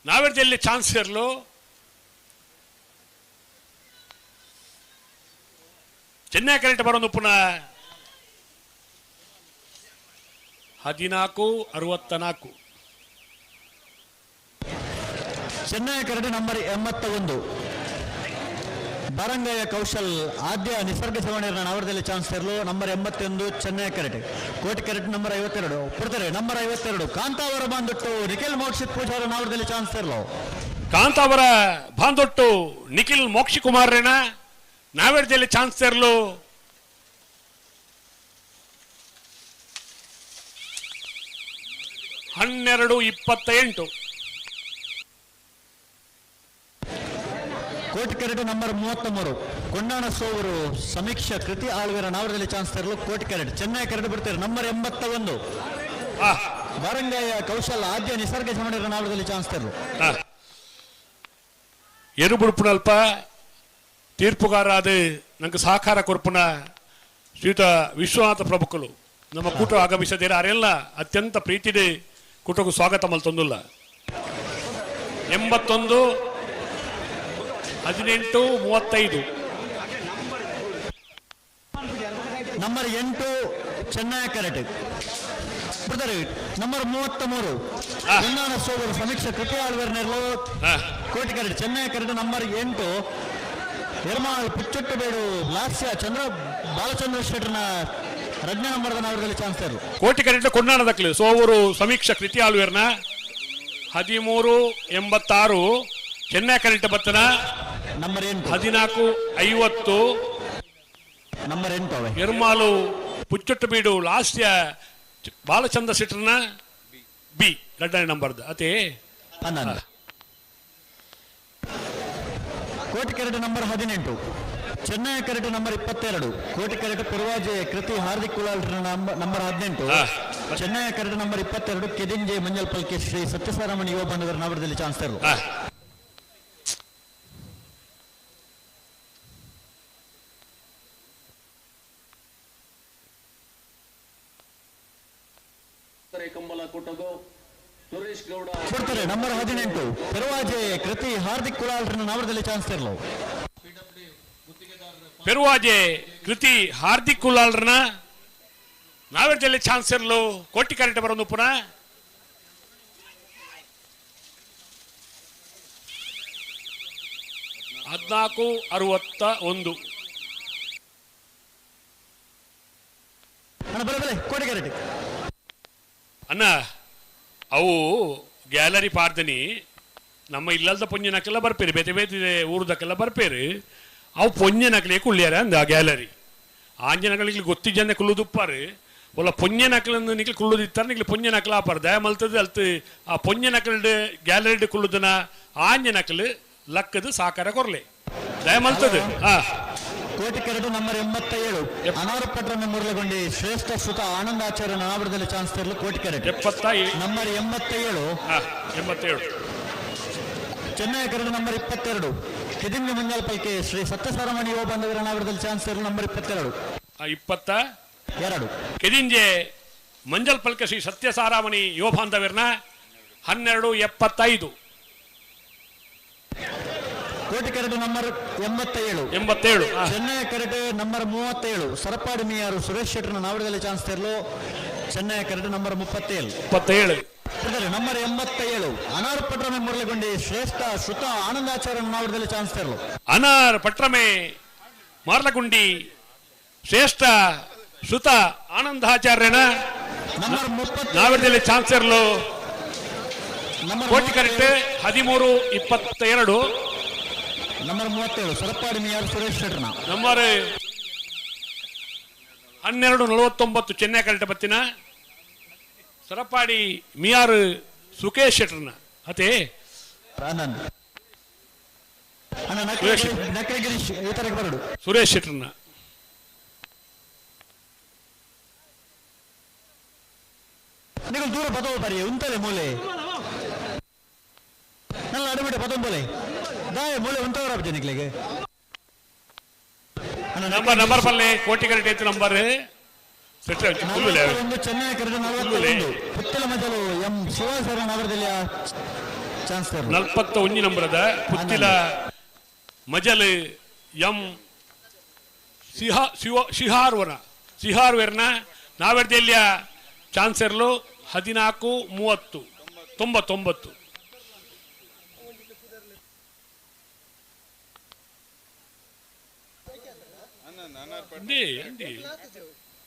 ನಾವರದಲ್ಲಿ ಚಾನ್ಸ್ ತರಲು. ಚೆನ್ನೈ ಕರೆಕ್ಟ್ ಬರೋದು ಪುನಃ 1464. ಚೆನ್ನೈ ಕರೆಕ್ಟ್ ನಂಬರ್ 81 ಬಾರಂಗಯ್ಯ ಕೌಶಲ್ ಆದ್ಯ ನಿಸರ್ಗ ಸವಣಿಯರ ನಾವರದಲ್ಲಿ ಚಾನ್ಸ್ ತರಲು ನಂಬರ್ 81 ಚೆನ್ನೈ ಕರೆಕ್ಟ್. ಕೋಟಿ ಕರೆಕ್ಟ್ ನಂಬರ್ 52 ಕೊಡ್ತಾರೆ. ನಂಬರ್ 52 ಕಾಂತಾವರ ಬಾಂದೊಟ್ಟು ನಿಖಿಲ್ ಮೋಕ್ಷಿತ್ ಪೂಜಾರ ನಾವರದಲ್ಲಿ ಚಾನ್ಸ್ ತರಲು. ಕಾಂತಾವರ ಬಾಂದೊಟ್ಟು ನಿಖಿಲ್ ಮೋಕ್ಷಿ ಕುಮಾರ್ರೇನ ನಾವರದಲ್ಲಿ ಚಾನ್ಸ್ ತರಲು. 1228. ಕೋಟಿ ಕೆರೆಟ್ ನಂಬರ್ 33 ಕೊಂಡಾಣ ಸೋವರು ಸಮೀಕ್ಷಾ ಕೃತಿ ಆಳ್ವೆರ ನಾವರದಲ್ಲಿ ಚಾನ್ಸ್ ತರಲು ಕೋಟಿ ಕೆರೆಟ್ ಚೆನ್ನೈ ಕೆರೆಟ್ ಬಿಡ್ತಾರೆ. ನಂಬರ್ 81 ಬಾರಂಗಯ್ಯ ಕೌಶಲ್ ಆದ್ಯ ನಿಸರ್ಗ ಚಮಣಿರ ನಾವರದಲ್ಲಿ ಚಾನ್ಸ್ ತರಲು. ಎರುಬುಡುಪುನಲ್ಪ ತೀರ್ಪುಗಾರಾದ ನಂಗೆ ಸಹಕಾರ ಕೊರ್ಪುನ ಶ್ರೀಯುತ ವಿಶ್ವನಾಥ ಪ್ರಭುಕುಲು ನಮ್ಮ ಕೂಟ ಆಗಮಿಸದಿರ ಅರೆಲ್ಲ ಅತ್ಯಂತ ಪ್ರೀತಿದೆ ಕೂಟಕ್ಕೂ ಸ್ವಾಗತ ಮಲ್ತೊಂದುಲ್ಲ. 81 18 35. ನಂಬರ್ 8 ಚೆನ್ನೈ ಕರೆಟ್ ಬ್ರದರ್ ನಂಬರ್ 33 ಹೊನ್ನಾಣ ಸೋಗರು ಸಮೀಕ್ಷಾ ಕೃತಿ ಆಳ್ವೇರ್ ನೆರಳು ಕೋಟಿ ಕರೆಟ್ ಚೆನ್ನೈ ಕರೆಟ್ ನಂಬರ್ 8 ಎರ್ಮಾಳ್ ಪುಚ್ಚೊಟ್ಟಬೇಡು ಲಾಸ್ಯ ಚಂದ್ರ ಬಾಲಚಂದ್ರ ಶೆಟ್ಟರ್ನ ರಡ್ನೇ ನಂಬರ್ದ ನಾವರದಲ್ಲಿ ಚಾನ್ಸ್ ತರು ಕೋಟಿ ಕರೆಟ್ ಕೊಂಡಾಣ ದಕ್ಲು ಸೋವರು ಸಮೀಕ್ಷಾ ಕೃತಿ ಆಳ್ವೇರ್ನ 1386 ಚೆನ್ನೈ ಕರೆಟ್ ಬತ್ತನ ನಂಬರ್ 8 1450 ನಂಬರ್ 8 ಎರ್ಮಾಲು ಪುಚ್ಚೊಟ್ಟಬೀಡು ಲಾಸ್ಯ ಬಾಲಚಂದ್ರ ಶೆಟ್ಟರ್ನ ಬಿ ಎರಡನೇ ನಂಬರ್ದ ಅದೇ 11 ಕೋಟಿ ಕೆರೆಟ್ ನಂಬರ್ 18 ಚೆನ್ನೈ ಕೆರೆಟ್ ನಂಬರ್ 22 ಕೋಟಿ ಕೆರೆಟ್ ಪುರ್ವಾಜೆ ಕೃತಿ ಹಾರ್ದಿಕ್ ಕುಲಾಲ್ ನಂಬರ್ 18 ಚೆನ್ನೈ ಕೆರೆಟ್ ನಂಬರ್ 22 ಕೆದಿಂಜೆ ಮಂಜಲ್ ಪಲ್ಕೆ ಶ್ರೀ ಸತ್ಯಸಾರಮಣಿ ಯುವ ಬಂಧುವರ ನವರದಲ್ಲಿ ಚಾನ್ಸ್ ತರು. ಕಂಬಳ ಕೂಟಗೋ ಸುರೇಶ್ ಗೌಡ ಕೊಡ್ತಾರೆ ನಂಬರ್ 18 ಪೆರುವಾಜೆ ಕೃತಿ ಹಾರ್ದಿಕ್ ಕುಲಾಲ್ ನವರದಲ್ಲಿ ಚಾನ್ಸ್ ತರಲು. ಪೆರುವಾಜೆ ಕೃತಿ ಹಾರ್ದಿಕ್ ಕುಲಾಲ್ರನ ನಾವೆಲ್ಲಿ ಚಾನ್ಸ್ ಇರಲು ಕೋಟಿ ಕರೆಂಟ್ ಬರೋದು ಪುನಃ 1461 ಕೋಟಿ ಕರೆಂಟ್ ಅಣ್ಣ ಅವು ಗ್ಯಾಲರಿ ಪಾರ್ದನಿ ನಮ್ಮ ಇಲ್ಲಲ್ದ ಪೊಂಜಿನಕ್ಕೆಲ್ಲ ಬರ್ಪೇರು ಬೇತೆ ಬೇತೆ ಊರ್ದಕ್ಕೆಲ್ಲ ಬರ್ಪೇರು ಅವು ಪೊಂಜನಕ್ಲೆ ಕುಳ್ಳಿಯಾರ ಅಂದ ಆ ಗ್ಯಾಲರಿ ಆಂಜನಗಳಿಗೆ ಗೊತ್ತಿಜ್ಜಂದೆ ಕುಳ್ಳುದುಪ್ಪಾರು ಒಲ್ಲ ಪೊಂಜನಕ್ಲನ್ನು ನಿಕ್ಲು ಕುಳ್ಳುದಿತ್ತಾರೆ ನಿಕ್ಲು ಪೊಂಜನಕ್ಲ ಆಪಾರು ದಯ ಮಲ್ತದ ಅಲ್ತು ಆ ಪೊಂಜನಕ್ಲಡ್ ಗ್ಯಾಲರಿಡ್ ಕುಳ್ಳುದನ ಆಂಜನಕ್ಲು ಲಕ್ಕದು ಸಾಕಾರ ಕೊರ್ಲೆ ದಯ ಮಲ್ತದ. ಕೋಟಿ ಕೆರಡು ನಂಬರ್ 87 ಅನಾರಪಟ್ಟಣ ಮುರಳಗೊಂಡಿ ಶ್ರೇಷ್ಠ ಸುತ ಆನಂದಾಚಾರ್ಯ ನಾವರದಲ್ಲಿ ಚಾನ್ಸ್ ತರಲು ಕೋಟಿ ಕೆರಡು ನಂಬರ್ 87 87 ಚೆನ್ನೈ ಕೆರಡು ನಂಬರ್ 22 ಕೆದಿಂಗಿ ಮಂಜಲ್ ಪೈಕಿ ಶ್ರೀ ಸತ್ಯಸಾರಮಣಿ ಯುವ ಬಂಧುವರ ನಾವರದಲ್ಲಿ ಚಾನ್ಸ್ ತರಲು ನಂಬರ್ 22 22 ಕೆದಿಂಜೆ ಮಂಜಲ್ ಪಲ್ಕೆ ಶ್ರೀ ಸತ್ಯಸಾರಾಮಣಿ ಯುವ ಬಾಂಧವರನ್ನ 1275 ಕೋಟಿ ಕೆರಟು ನಂಬರ್ 87 87 ಚೆನ್ನೈ ಕೆರಟೆ ನಂಬರ್ 37 ಸರಪಾಡಿ ಮಿಯಾರು ಸುರೇಶ್ ಶೆಟ್ಟರ್ನ ನಾವರದಲ್ಲಿ ಚಾನ್ಸ್ ತರಲು ಚೆನ್ನೈ ಕೆರಟು ನಂಬರ್ 37 37 ನಂಬರ್ 87 ಅನಾರ್ ಪಟ್ರಮೆ ಮುರಳಿಗೊಂಡಿ ಶ್ರೇಷ್ಠ ಶ್ರುತ ಆನಂದಾಚಾರ್ಯ ನಾವರದಲ್ಲಿ ಚಾನ್ಸ್ ತರಲು. ಅನಾರ್ ಪಟ್ರಮೆ ಮಾರ್ಲಗುಂಡಿ ಶ್ರೇಷ್ಠ ಶ್ರುತ ಆನಂದಾಚಾರ್ಯನ ನಂಬರ್ ನಾವರದಲ್ಲಿ ಚಾನ್ಸ್ ತರಲು ಕೋಟಿ ಕರೆಕ್ಟ್ 1322 ನಂಬರ್ 37 ಸರಪಾಡಿ ಮಿಯಾರ್ ಸುರೇಶ್ ಶೆಟ್ಟರ್ನ ನಂಬರ್ 1249 ಚೆನ್ನೈ ಕರೆಕ್ಟ್ ಬತ್ತಿನ ಸರಪಾಡಿ ಮಿಯಾರ್ ಸುಕೇಶ್ ಶೆಟ್ಟರ್ನ ಅದೇ ಆನಂದ್ ನಕ್ರಗಿರೀಶ್ ಈ ತರಕ್ಕೆ ಬರಡು ಸುರೇಶ್ ಶೆಟ್ಟರ್ನ ನೀವು ದೂರ ಪದವ ಬರಿ ಉಂತಲೆ ಮೂಲೆ ನನ್ನ ಅಡಬಿಡ ಪದೊಂಬಲೆ ದಾಯ ಮೂಲೆ ಉಂತವರ ನಿಕ್ಲಿಗೆ ನಂಬರ್ ನಂಬರ್ ಪಲ್ಲೆ ಕೋಟಿ ಕರೆಕ್ಟ್ ಐತೆ ನಂಬರ್ ಒಂದು ಚೆನ್ನೈ ಕರೆದು 41 ಪುತ್ತಲ ಮಜಲು ಎಂ ಶಿವಾಸರ ನಗರದಲ್ಲಿ ಚಾನ್ಸ್ 41 ನಂಬರದ ಪುತ್ತಿಲ ಮಜಲ್ ಎಂ ಸಿಹಾರ್ವನ ಸಿಹಾರ್ವೇರ್ನ ನಾವೆರ್ದೆಲ್ಲಿಯ ಚಾನ್ಸರ್ಲು 1430 99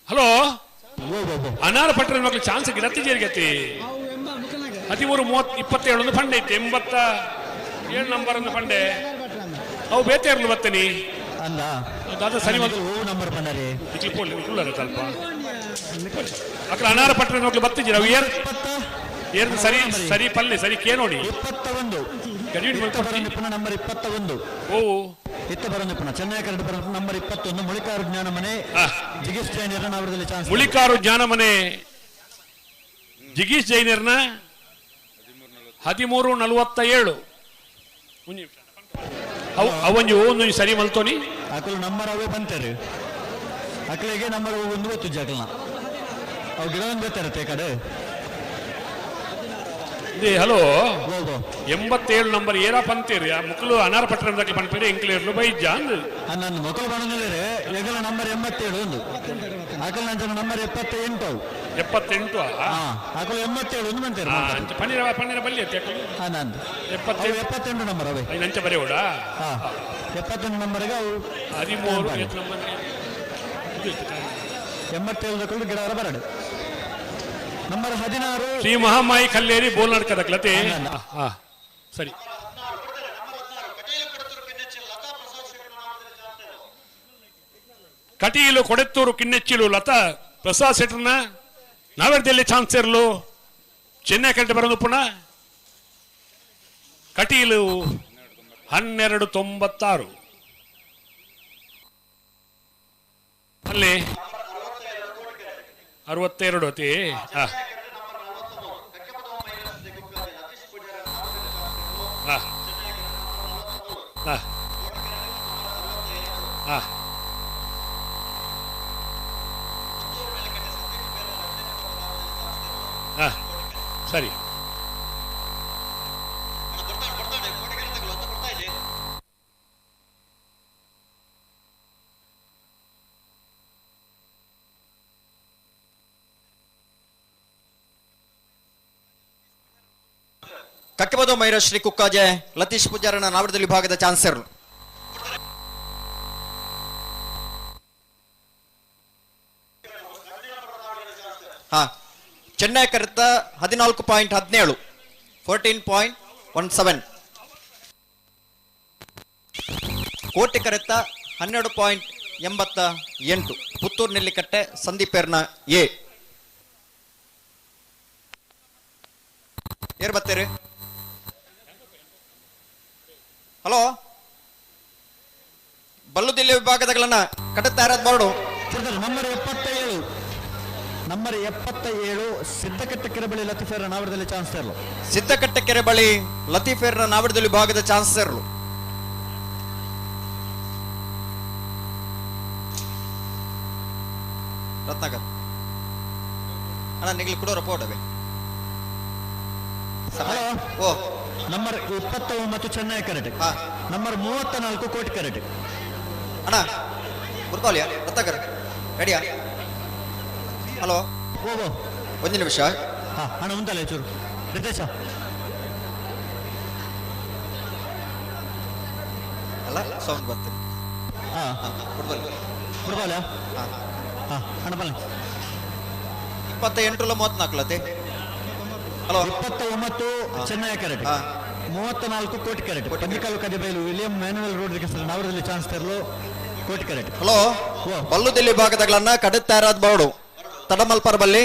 ಹಲೋ ಅನಾರ ಪಟ್ರ ಮಕ್ಕಳು ಚಾನ್ಸ್ ಗಿಡತ್ತಿ ಜೇರಿಗತಿ 13 27 ಫಂಡೆ ಐತೆ 87 ನಂಬರ್ ಒಂದು ಫಂಡೆ ಅವು ಬೇತೆ ಇರಲು ಬತ್ತನಿ ದಾದಾ ಸರಿ ನಂಬರ್ ಬಂದರೆ ಸ್ವಲ್ಪ ಅక్కడ ಅನಾರ ಪಟ್ರ ಮಕ್ಕಳು ಬತ್ತಿದ್ದೀರ ಅವು ಏರ್ ಏರ್ ಸರಿ ಸರಿ ಪಲ್ಲೆ ಸರಿ ಕೇ ನೋಡಿ 21 ನಂಬರ್ 21 ಓ ಇತ್ತ ಬರೋದು ಪುನಃ ಚೆನ್ನೈ ಕರೆಕ್ಟ್ ಬರೋದು ನಂಬರ್ 21 ಮುಳಿಕಾರು ಜ್ಞಾನಮನೆ ಜಿಗೀಶ್ ಜೈನರ್ನ ಅವರದಲ್ಲಿ ಚಾನ್ಸ್ ಮುಳಿಕಾರು ಜ್ಞಾನಮನೆ ಜಿಗೀಶ್ ಜೈನರ್ನ 1347 ಅವಂಜಿ ಒಂದು ಸರಿ ಮಲ್ತೋನಿ ಅಕಲು ನಂಬರ್ ಅವೇ ಬಂತಾರೆ ಅಕಲಿಗೆ ನಂಬರ್ ಒಂದು ಗೊತ್ತು ಅಕಲ್ನ ಅವು ಗಿಡ ಒಂದು ಬರ್ತಾರೆ ಕಡೆ. ಹಲೋ 87 ನಂಬರ್ ಏರಾ ಪಂತೇರಿ ಮುಕ್ಕಲು ಅನಾರ ಪಟ್ಟಣದಲ್ಲಿ ಪನ್ಪೇರಿ ಎಂಕ್ಲೇರ್ಲು ಬೈಜ ಅಂದ್ ನನ್ನ ಮೊಕಲು ಬಣಂದ್ರೆ ಎಗಲ ನಂಬರ್ 87 ಒಂದು ಅಕಲ್ ನಂತರ ನಂಬರ್ 78 78 ಅಕಲು 87 ಒಂದು ಮಂತೇರಿ ಪನ್ನೀರ ಪನ್ನೀರ ಬಲ್ಲಿ ನಂದು 78 ನಂಬರ್ ಅವೇ ನಂಚ ಬರೆಯೋಡ 78 ನಂಬರ್ಗೆ ಅವು 13 ನಂಬರ್ 87 ಗಿಡ ಬರಡು ನಂಬರ್ 16 ಶ್ರೀ ಮಹಾಮಾಯಿ ಕಲ್ಲೇರಿ ಬೋಲ್ನಾಡ್ಕದಕ್ಲತೆ ಸರಿ ಕಟೀಲು ಕೊಡೆತ್ತೂರು ಕಿನ್ನೆಚ್ಚಿಲು ಲತಾ ಪ್ರಸಾದ್ ಶೆಟ್ಟರ್ನ ನಾವೆರ್ದಲ್ಲಿ ಚಾನ್ಸರ್ಲು ಚೆನ್ನೈ ಕಂಡು ಬರೋದು ಪುನಃ ಕಟೀಲು 1296 ಅಲ್ಲಿ 62 ಅತಿ ಸರಿ ಕಕ್ಕೆಬದು ಮೈರಶ್ರೀ ಕುಕ್ಕಾಜೆ ಲತೀಶ್ ಪೂಜಾರನ ನಾವಡದಲ್ಲಿ ವಿಭಾಗದ ಚಾನ್ಸರ್ ಹಾ ಚೆನ್ನೈ ಕರೆತ 14.17 14.17 ಕೋಟೆ ಕರೆತ 12.88 ಪುತ್ತೂರು ನೆಲ್ಲಿಕಟ್ಟೆ ಸಂದೀಪೇರ್ನ ಎ ಏರ್ ಬತ್ತೀರಿ ಹಲೋ ಬಲ್ಲುದಿಲ್ಲಿ ವಿಭಾಗದಗಳನ್ನ ಕಟ್ಟುತ್ತಾ ಇರೋದು ಬೋರ್ಡು ನಂಬರ್ 77 ನಂಬರ್ 77 ಸಿದ್ದಕಟ್ಟೆ ಕೆರೆ ಬಳಿ ಲತೀಫೇರ್ನ ನಾವಡದಲ್ಲಿ ಚಾನ್ಸರ್ಲು ಸಿದ್ದಕಟ್ಟೆ ಕೆರೆ ಬಳಿ ಲತೀಫೇರ್ನ ನಾವಡದಲ್ಲಿ ವಿಭಾಗದ ಚಾನ್ಸರ್ಲು ರತ್ನಾಕರ್ ಅಣ್ಣ ನಿಗ್ಲಿ ಕೊಡೋರ ಪೋಡವೆ ಓ ನಂಬರ್ 29 ಚೆನ್ನೈ ಕರೆಟ್ ನಂಬರ್ 34 ಕೋಟಿ ಕರೆಟ್ ಅಣ್ಣ ಗುರ್ಪಾಲಿಯಾ ರತ್ನಾಕರ್ ರೆಡಿಯಾ ಹಲೋ ಓ ಒಂದು ನಿಮಿಷ ಹಾ ಅಣ್ಣ ಉಂಟಲ್ಲ ಚೂರು ರಿತೇಶ ಅಲ್ಲ ಸೌಂಡ್ ಬರ್ತೀನಿ ಹಾ ಫುಟ್ಬಾಲ್ ಫುಟ್ಬಾಲ್ ಹಾ ಹಾ ಅಣ್ಣ ಬನ್ನಿ 28 34 ಲತೆ ಹಲೋ 29 ಚೆನ್ನೈ ಕರೆಟ್ 34 ಕೋಟಿ ಕರೆಟ್ ಪಂಜಿಕಾಲು ಕದಿಬೈಲು ವಿಲಿಯಂ ಮ್ಯಾನುವೆಲ್ ರೋಡ್ ನಾವರದಲ್ಲಿ ಚಾನ್ಸ್ ತರಲು ಕೋಟಿ ಕರೆಟ್ ಹಲೋ ಬಲ್ಲುದಿಲ್ಲಿ ಭಾಗದಗಳನ್ನ ಕಡುತ್ತಾ ಇರೋದು ಬೋರ್ಡು ತಡಮಲ್ಪರ ಬಲ್ಲಿ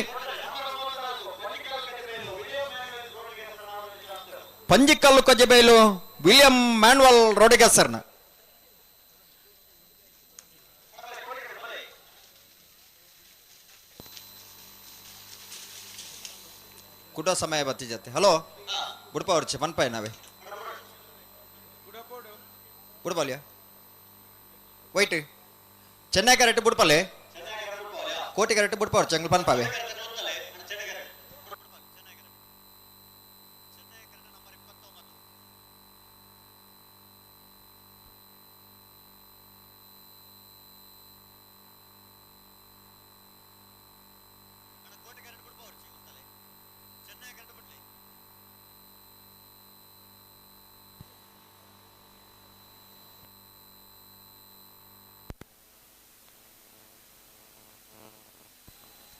ಪಂಜಿಕಲ್ಲು ಕಜ್ಜೆಬೈಲು ವಿಲಿಯಂ ಮ್ಯಾನ್ವಲ್ ರೋಡಿಗಸರ್ನ ಕುಡ ಸಮಯ ಬತ್ತಿ ಜೊತೆ ಹಲೋ ಬುಡಪ ಅವ್ರಚೆ ಮನ್ಪಾಯ ನಾವೇ ಬುಡಪಾಲಿಯ ವೈಟ್ ಚೆನ್ನೈ ಕರೆಕ್ಟ್ ಬುಡಪಲ್ಲೆ ಕೋಟಿ ಕರೆಕ್ಟ್ ಬುಡಪ ಅವ್ರು ಚಂಗ್ಲ ಪನ್ಪಾವೆ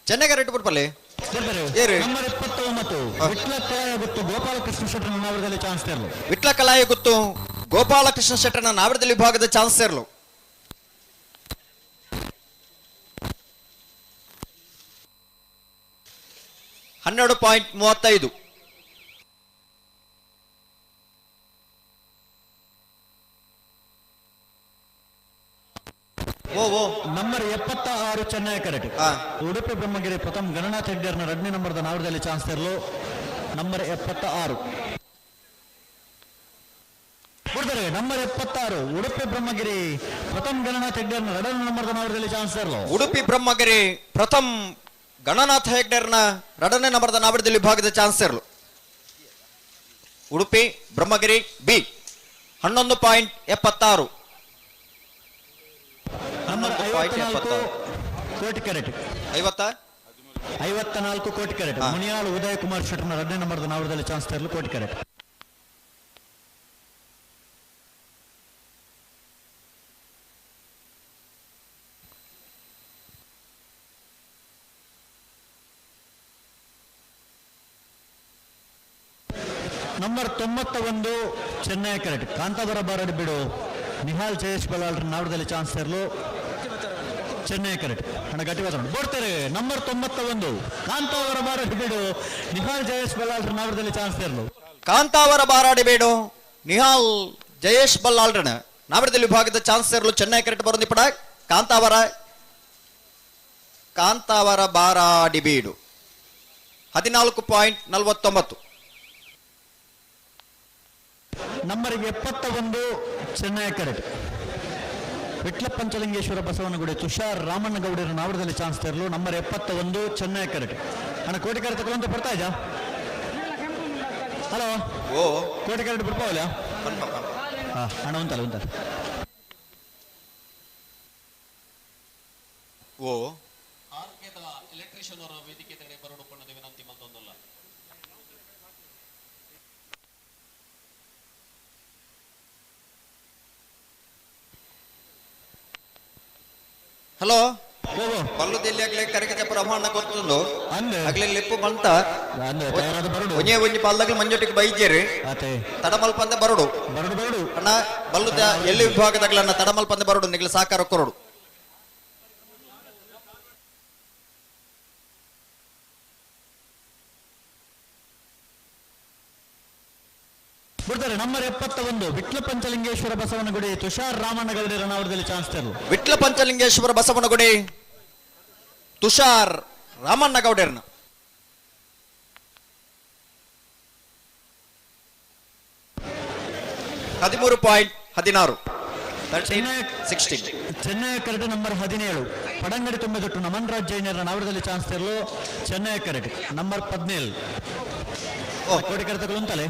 ಚೆನ್ನೈ ಕರೆಕ್ಟ್ ಬುಡಪಲ್ಲೆ ನಂಬರ್ 29 ವಿಟ್ಲ ಕಲಾಯ ಗುತ್ತು ಗೋಪಾಲಕೃಷ್ಣ ಶೆಟ್ಟರ್ ನಾವರದಲ್ಲಿ ಚಾನ್ಸ್ ತರಲು ವಿಟ್ಲ ಕಲಾಯ ಗುತ್ತು ಗೋಪಾಲಕೃಷ್ಣ ಶೆಟ್ಟರ್ನ ನಾವರದಲ್ಲಿ ವಿಭಾಗದ ಚಾನ್ಸ್ ಸೇರ್ಲು 12.35 ಓ ಓ ನಂಬರ್ 76 ಚೆನ್ನೈ ಕರೆಟ್ ಉಡುಪಿ ಬ್ರಹ್ಮಗಿರಿ ಪ್ರಥಮ್ ಗಣನಾಥ್ ಹೆಗ್ಡೆರ್ನ 2ನೇ ನಂಬರ್ದ ನಾವರದಲ್ಲಿ ಚಾನ್ಸ್ ತರಲು ನಂಬರ್ 76 ಕೊಡ್ತಾರೆ ನಂಬರ್ 76 ಉಡುಪಿ ಬ್ರಹ್ಮಗಿರಿ ಪ್ರಥಮ್ ಗಣನಾಥ್ ಹೆಗ್ಡೆರ್ನ 2ನೇ ನಂಬರ್ದ ನಾವರದಲ್ಲಿ ಚಾನ್ಸ್ ತರಲು ಉಡುಪಿ ಬ್ರಹ್ಮಗಿರಿ ಪ್ರಥಮ್ ಗಣನಾಥ ಹೆಗ್ಡೆರ್ನ 2ನೇ ನಂಬರ್ದ ನಾವರದಲ್ಲಿ ವಿಭಾಗದ ಚಾನ್ಸ್ ಸೇರ್ಲು ಉಡುಪಿ ಬ್ರಹ್ಮಗಿರಿ ಬಿ 11.76. ನಂಬರ್ 54 ಕೋಟಿ ಕ್ಯಾರೆಟ್. 54 ಕೋಟಿ ಕ್ಯಾರೆಟ್. ಮುನಿಯಾಳು ಉದಯ ಕುಮಾರ್ ಶೆಟ್ಟರ್ನ 2ನೇ ನಂಬರ್ದ ನಾವರದಲ್ಲಿ ಚಾನ್ಸ್ ತರಲು ಕೋಟಿ ಕ್ಯಾರೆಟ್. ನಂಬರ್ 91 ಚೆನ್ನೈ ಕ್ಯಾರೆಟ್. ಕಾಂತಾವರ ಬಾರಡ್ ಬಿಡು ನಿಹಾಲ್ ಜಯೇಶ್ ಬಲಾಲ್ರ ನಾವರದಲ್ಲಿ ಚಾನ್ಸ್ ತರಲು ಚೆನ್ನೈ ಕ್ಯಾರೆಟ್. ಹಣ ಗಟ್ಟಿ ಮಾತಾಡೋಣ ಬೋಡ್ತಾರೆ. ನಂಬರ್ 91 ಕಾಂತಾವರ ಬಾರಡ್ ಬಿಡು ನಿಹಾಲ್ ಜಯೇಶ್ ಬಲ್ಲಾಳ್ರ ನಾವರದಲ್ಲಿ ಚಾನ್ಸ್ ತರಲು. ಕಾಂತಾವರ ಬಾರಾಡಿ ಬೇಡು ನಿಹಾಲ್ ಜಯೇಶ್ ಬಲ್ಲಾಳ್ರನ ನಾವರದಲ್ಲಿ ವಿಭಾಗದ ಚಾನ್ಸ್ ಸೇರಲು ಚೆನ್ನೈ ಕ್ಯಾರೆಟ್ ಬರೋದಿಪಡ. ಕಾಂತಾವರ ಬಾರಾಡಿ ಬೀಡು 14.49. ನಂಬರ್ 71 ಚೆನ್ನೈ ಕ್ಯಾರೆಟ್. ವಿಟ್ಲ ಪಂಚಲಿಂಗೇಶ್ವರ ಬಸವನಗುಡಿ ತುಷಾರ್ ರಾಮಣ್ಣಗೌಡರ ನಾವರದಲ್ಲಿ ಚಾನ್ಸ್ ತರಲು ನಂಬರ್ 71 ಚೆನ್ನೈ ಕ್ಯಾರೆಟ್. ಅಣ್ಣ ಕೋಟಿ ಕ್ಯಾರೆಟ್ ತಗೊಳ್ಳಂತ ಬರ್ತಾ ಇದ್ಯಾ? ಹಲೋ, ಓ ಕೋಟಿ ಕ್ಯಾರೆಟ್ ಬಿಡ್ಪಾವಲ್ಲ? ಹಾ ಅಣ್ಣ ಉಂಟಲ್ಲ ಉಂಟಲ್ಲ. ಓ ಎಲೆಕ್ಟ್ರಿಷಿಯನ್ ಅವರ ವೇದಿಕೆ ತಡೆ ಬರೋಡು ಪಣ್ಣದ ವಿನಂತಿ ಮತ್ತೊಂದಲ್ಲ. ಹಲೋ, ಬಲ್ಲುದಿಲ್ಲಿ ಆಗ್ಲೇ ಕರೆಗೆ ಪ್ರಮಾಣ ಕೊತ್ತುಂಡು ಆಗ್ಲೇ ಲಿಪ್ಪು ಬಂತ ಒಂಜೇ ಒಂಜಿ ಪಲ್ದಾಗ್ಲಿ ಮಂಜೊಟ್ಟಿಗೆ ಬೈಜೇರಿ ತಡಮಲ್ಪಂದೆ ಬರೋಡು ಅಣ್ಣ. ಬಲ್ಲುದ ಎಲ್ಲಿ ವಿಭಾಗದಾಗ್ಲ ತಡಮಲ್ಪಂದೆ ಬರೋಡು ನಿಗ್ಲ ಸಾಕಾರ ಕೊರಡು. ಬಿಡ್ತಾರೆ. ನಂಬರ್ 71 ವಿಟ್ಲ ಪಂಚಲಿಂಗೇಶ್ವರ ಬಸವನಗುಡಿ ತುಷಾರ್ ರಾಮಣ್ಣಗೌಡರ ನಾವರದಲ್ಲಿ ಚಾನ್ಸ್ ತರಲು. ವಿಟ್ಲ ಪಂಚಲಿಂಗೇಶ್ವರ ಬಸವನಗುಡಿ ತುಷಾರ್ ರಾಮಣ್ಣಗೌಡರನ್ನ 13.16. 16. ಚೆನ್ನೈ ಕರೆಟ್ ನಂಬರ್ 17 ಪಡಂಗಡಿ ತುಂಬೆದೊಟ್ಟು ನಮನ್ ರಾಜ್ ಜೈನರ ನಾವರದಲ್ಲಿ ಚಾನ್ಸ್ ತರಲು ಚೆನ್ನೈ ಕರೆಟ್ ನಂಬರ್ 17. ಕೋಟಿ ಕರೆಟ್ ತಗೊಳ್ಳುಂತಲೆ.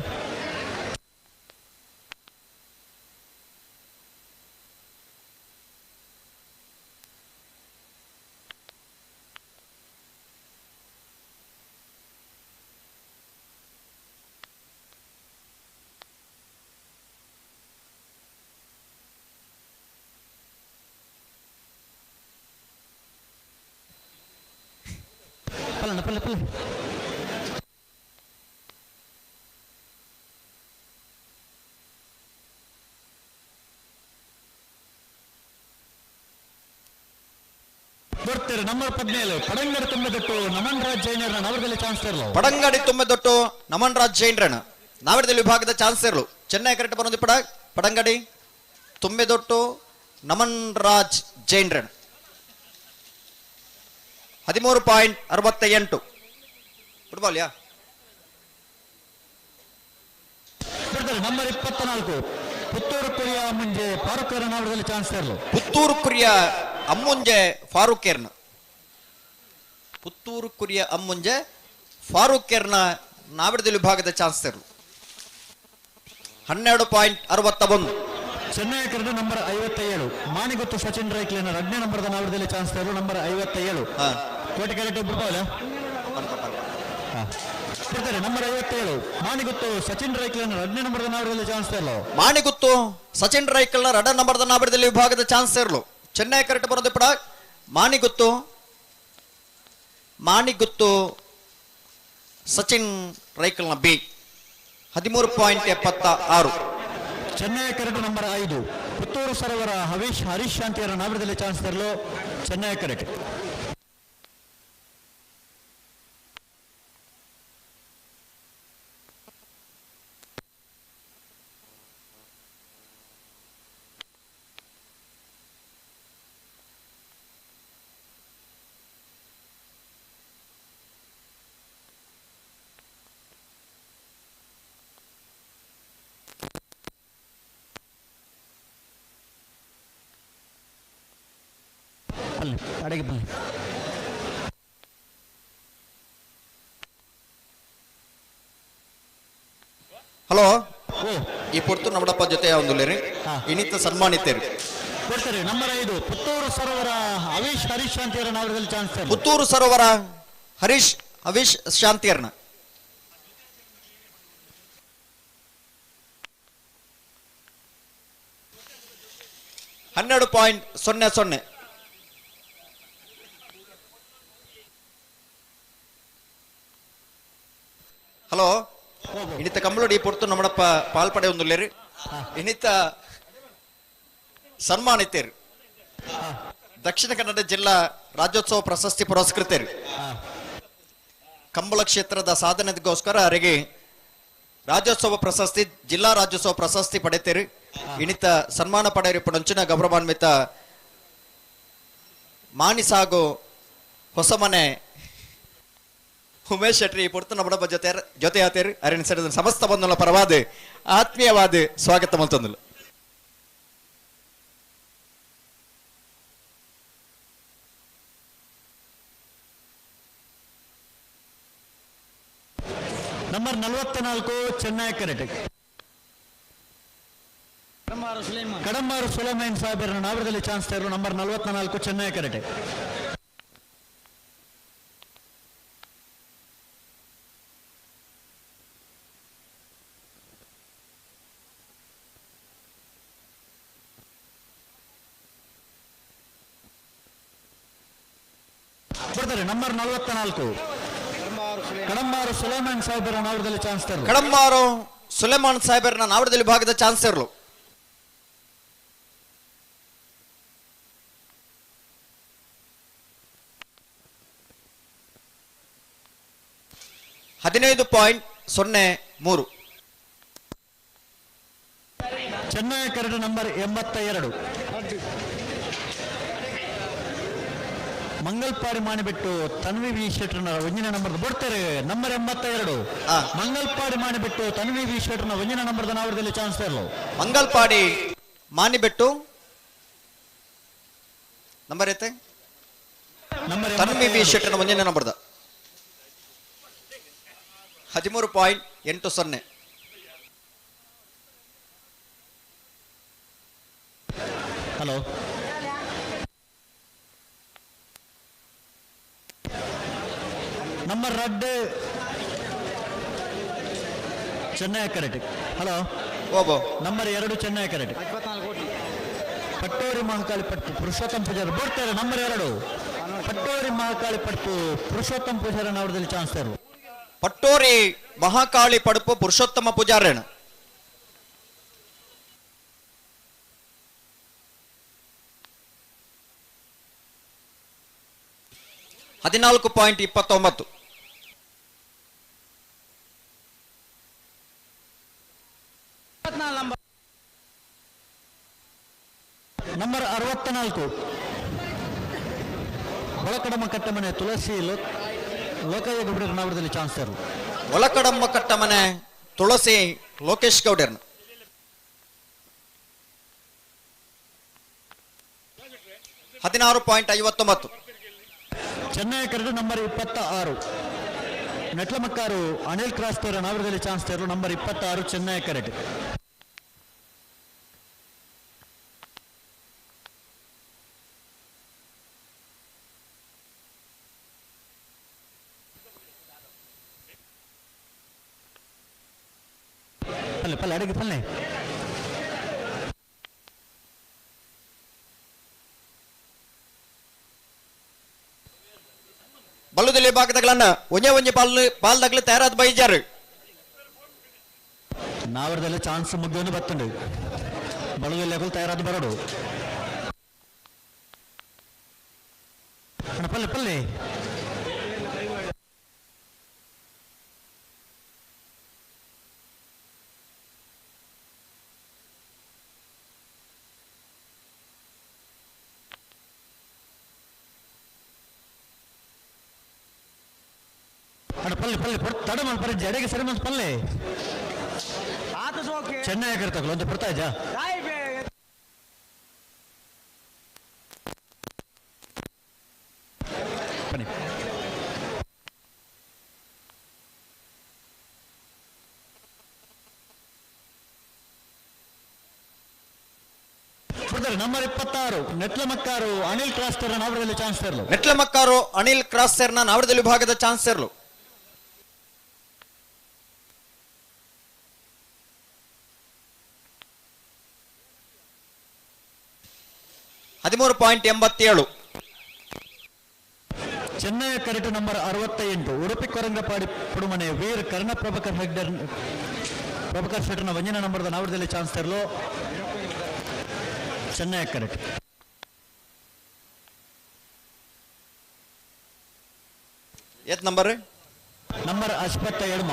ಪಲ್ಲ ಪಲ್ಲ ಪಲ್ಲ. ಬರ್ತಾರೆ. ನಂಬರ್ 17 ಪಡಂಗಡಿ ತುಂಬೆದೊಟ್ಟು ನಮನ್ ರಾಜ್ ಜೈನರ ನವರದಲ್ಲಿ ಚಾನ್ಸ್ ತರಲು. ಪಡಂಗಡಿ ತುಂಬೆದೊಟ್ಟು ನಮನ್ ರಾಜ್ ಜೈನರನ ನಾವರದಲ್ಲಿ ವಿಭಾಗದ ಚಾನ್ಸ್ ಇರಲು ಚೆನ್ನೈ ಕರೆಕ್ಟ್ ಬರೋದು. ಪಡಂಗಡಿ ತುಂಬೆದೊಟ್ಟು ನಮನ್ ರಾಜ್ ಜೈನರನ್ 13.68. ಫುಟ್ಬಾಲ್ ಯಾ ಬರ್ತಾರೆ. ನಂಬರ್ 24 ಪುತ್ತೂರು ಕುರಿಯ ಮುಂಜೆ ಫಾರೂಕ್ ನಾವರದಲ್ಲಿ ಚಾನ್ಸ್ ತರಲು. ಪುತ್ತೂರು ಕುರಿಯ ಅಮ್ಮುಂಜೆ ಫಾರೂಕೇರ್ನ ಪುತ್ತೂರು ಕುರಿಯ ಅಮ್ಮುಂಜೆ ಫಾರೂಕೇರ್ನ ನಾವಿಡದಲ್ಲಿ ವಿಭಾಗದ ಚಾನ್ಸ್ ತರಲು 12.61. ಚೆನ್ನೈ ಕರೆದ ನಂಬರ್ 57 ಮಾಣಿಗುತ್ತು ಸಚಿನ್ ರೈಕ್ಲೇನರ್ 2ನೇ ನಂಬರ್ದ ನಾವರದಲ್ಲಿ ಚಾನ್ಸ್ ತರಲು ನಂಬರ್ 57. ಕೋಟಿ ಕ್ಯಾರೆಟ್ ಬಿಡ್ಪಾವಲ್ಲ? ಬರ್ತಾರೆ. ನಂಬರ್ 57 ಮಾಣಿಗುತ್ತು ಸಚಿನ್ ರೈಕ್ಲೇನರ್ 2ನೇ ನಂಬರ್ದ ನಾವರದಲ್ಲಿ ಚಾನ್ಸ್ ತರಲು. ಮಾಣಿಗುತ್ತು ಸಚಿನ್ ರೈಕಲ್ನರ್ 2ನೇ ನಂಬರ್ದ ನಾವರದಲ್ಲಿ ವಿಭಾಗದ ಚಾನ್ಸ್ ಸೇರಲು ಚೆನ್ನೈ ಕರೆಕ್ಟ್ ಬರೋದು ಪಡ. ಮಾಣಿಗುತ್ತು ಸಚಿನ್ ರೈಕಲ್ನ ಬಿ 13.76. ಚೆನ್ನೈ ಕರೆಕ್ಟ್ ನಂಬರ್ 5 ಪುತ್ತೂರು ಸರೋವರ ಹರೀಶ್ ಶಾಂತಿಯರ ನಾವರದಲ್ಲಿ ಚಾನ್ಸ್ ತರಲು ಚೆನ್ನೈ ಕರೆಕ್ಟ್. ಪಲ್ಲೆ ಅಡಿಗೆ ಪಲ್ಲೆ. ಹಲೋ, ಈ ಪೊರ್ತು ನಮ್ಮಡಪ್ಪ ಜೊತೆ ಒಂದುಲ್ಲೇರಿ ಇನ್ನಿತ ಸನ್ಮಾನಿತೇರಿ ಕೊಡ್ತಾರೆ. ನಂಬರ್ 5 ಪುತ್ತೂರು ಸರೋವರ ಹರೀಶ್ ಹರೀಶ್ ಶಾಂತಿಯರ ನಾವರದಲ್ಲಿ ಚಾನ್ಸ್. ಪುತ್ತೂರು ಸರೋವರ ಹರೀಶ್ ಹವೀಶ್ ಶಾಂತಿಯರ್ನ. 12.00. ಹಲೋ, ಇನ್ನಿತ ಕಂಬಳೋಡಿ ಈ ಪೊರ್ತು ನಮ್ಮಡಪ್ಪ ಪಾಲ್ಪಡೆ ಒಂದುಲ್ಲೇರಿ ಇನ್ನಿತ ಸನ್ಮಾನಿತೇರಿ ದಕ್ಷಿಣ ಕನ್ನಡ ಜಿಲ್ಲಾ ರಾಜ್ಯೋತ್ಸವ ಪ್ರಶಸ್ತಿ ಪುರಸ್ಕೃತೇರಿ. ಕಂಬಳ ಕ್ಷೇತ್ರದ ಸಾಧನೆಗೋಸ್ಕರ ಅವರಿಗೆ ರಾಜ್ಯೋತ್ಸವ ಪ್ರಶಸ್ತಿ, ಜಿಲ್ಲಾ ರಾಜ್ಯೋತ್ಸವ ಪ್ರಶಸ್ತಿ ಪಡೆತೇರಿ. ಇನ್ನಿತ ಸನ್ಮಾನ ಪಡೆಯರಿ ಪುಣಂಚಿನ ಗೌರವಾನ್ವಿತ ಮಾನಿಸಾಗು ಹೊಸಮನೆ ಉಮೇಶ್ ಶೆಟ್ಟಿ ಪೊರ್ತನ ಬಡಬ ಜೊತೆ ಜೊತೆ ಆತೇರಿ. ಅರಿನ ಸೆಡದ ಸಮಸ್ತ ಬಂಧುಗಳ ಪರವಾದ ಆತ್ಮೀಯವಾದ ಸ್ವಾಗತ ಮಲ್ತೊಂದುಲು. ನಂಬರ್ 44 ಚೆನ್ನೈ ಕರೆಟ್ ಕಡಂಬಾರು ಸುಲೈಮಾನ್ ಸಾಹೇಬರ ನಾವರದಲ್ಲಿ ಚಾನ್ಸ್ ತೇರು. ನಂಬರ್ 44 ಚೆನ್ನೈ ಕರೆಟೆ. ಬರ್ತಾರೆ. ನಂಬರ್ 44 ಕಡಂಬಾರು ಸುಲೈಮಾನ್ ಸಾಹೇಬರ ನಾವರದಲ್ಲಿ ಚಾನ್ಸ್ ತೇರು. ಕಡಂಬಾರು ಸುಲೈಮಾನ್ ಸಾಹೇಬರ ನಾವರದಲ್ಲಿ ಭಾಗದ ಚಾನ್ಸ್ ತೇರ್ಲು. 15.03. ಚೆನ್ನೈ ಕರಡು ನಂಬರ್ 82 ಮಂಗಲ್ಪಾಡಿ ಮಾಡಿಬಿಟ್ಟು ತನ್ವಿ ವಿ ಶೆಟ್ಟರ್ನ ಒಂದಿನ ನಂಬರ್ ಬರ್ತಾರೆ. ನಂಬರ್ 82 ಮಂಗಲ್ಪಾಡಿ ಮಾಡಿಬಿಟ್ಟು ತನ್ವಿ ವಿ ಶೆಟ್ಟರ್ನ ಒಂದಿನ ನಂಬರ್ದ ನಾವರದಲ್ಲಿ ಚಾನ್ಸ್ ಇರಲು. ಮಂಗಲ್ಪಾಡಿ ಮಾನಿಬೆಟ್ಟು ನಂಬರ್ ಐತೆ ನಂಬರ್ ತನ್ವಿ ವಿ ಶೆಟ್ಟರ್ನ ಒಂದಿನ ನಂಬರ್ದ 13.80. ಹಲೋ, ನಂಬರ್ ರಡ್ಡು ಚೆನ್ನೈ ಕರೆಟ್. ಹಲೋ, ನಂಬರ್ 2 ಚೆನ್ನೈ ಕರೆಟ್. ಪಟ್ಟೋರಿ ಮಹಾಕಾಳಿ ಪಟ್ಟು ಪುರುಷೋತ್ತಮ ಪೂಜಾರಿ ಬರ್ತಾರೆ. ನಂಬರ್ 2 ಪಟ್ಟೋರಿ ಮಹಾಕಾಳಿ ಪಟ್ಟು ಪುರುಷೋತ್ತಮ ಪೂಜಾರಿ ಅವರದಲ್ಲಿ ಚಾನ್ಸ್ ತರು. ಪಟ್ಟೋರಿ ಮಹಾಕಾಳಿ ಪಡುಪು ಪುರುಷೋತ್ತಮ ಪೂಜಾರೇಣ. 14.29. ನಂಬರ್ 64 ಒಳಕಡಮ ಕಟ್ಟಮನೆ ತುಳಸಿ ಲೋಕಯ್ಯ ಗೌಡರ ನಾವರದಲ್ಲಿ ಚಾನ್ಸ್ ತರು. ಒಳಕಡಮ್ಮ ಕಟ್ಟಮನೆ ತುಳಸಿ ಲೋಕೇಶ್ ಗೌಡರ್ನ. 16.59. ಚೆನ್ನೈ ಕರಡು ನಂಬರ್ 26 ನೆಟ್ಲಮಕ್ಕಾರು ಅನಿಲ್ ಕ್ರಾಸ್ ತೇರ ನಾವರದಲ್ಲಿ ಚಾನ್ಸ್ ತೇರು. ನಂಬರ್ 26 ಚೆನ್ನೈ ಕರೆಟ್. ಪಲ್ಲೆ ಪಲ್ಲೆ ಅಡಿಗೆ ಪಲ್ಲೆ. ಬಲ್ಲುದಲ್ಲಿ ಭಾಗದಗಳನ್ನ ಒಂದೇ ಒಂಜಿ ಪಾಲ್ ಪಾಲ್ದಾಗ್ಲಿ ತಯಾರಾದ ಬೈಜಾರು. ನಾವರದಲ್ಲಿ ಚಾನ್ಸ್ ಮುಗ್ದೊಂದು ಬತ್ತುಂಡು ಬಳುದಲ್ಲಿ ತಯಾರಾದ ಬರಡು. ಪಲ್ಲೆ ಪಲ್ಲೆ ಪಲ್ಲೆ ಪಲ್ಲೆ ತಡ ಮಲ್ಪರೆ ಜಡೆಗೆ ಸರಿ ಮಲ್ತು ಪಲ್ಲೆ. ಚೆನ್ನೈ ಕರ್ತಕಲು ಅಂತ ಬರ್ತಾ ಇದ್ಯಾ? ಬನ್ನಿ. ಬರ್ತಾರೆ ನಂಬರ್ 26 ನೆಟ್ಲಮಕ್ಕಾರು ಅನಿಲ್ ಕ್ರಾಸ್ಟರ್ ನಾವರದಲ್ಲಿ ಚಾನ್ಸರ್ಲು. ನೆಟ್ಲಮಕ್ಕಾರು ಅನಿಲ್ ಕ್ರಾಸ್ಟರ್ನ ನಾವರದಲ್ಲಿ ವಿಭಾಗದ ಚಾನ್ಸರ್ಲು. 13.87. ಚೆನ್ನೈ ಕರೆಟು ನಂಬರ್ 68 ಉಡುಪಿ ಕೊರಂಗಪಾಡಿ ಪುಡುಮನೆ ವೀರ್ ಕರ್ಣ ಪ್ರಭಾಕರ್ ಹೆಗ್ಡರ್ ಪ್ರಭಾಕರ್ ಶೆಟ್ಟರ್ನ ವಂಜನ ನಂಬರ್ದ ನಾವರದಲ್ಲಿ ಚಾನ್ಸ್ ತರಲು ಚೆನ್ನೈ ಕರೆಟ್. ಏತ್ ನಂಬರ್? ನಂಬರ್ ಅಶ್ಪತ್ತ ಎಡ್ಮ.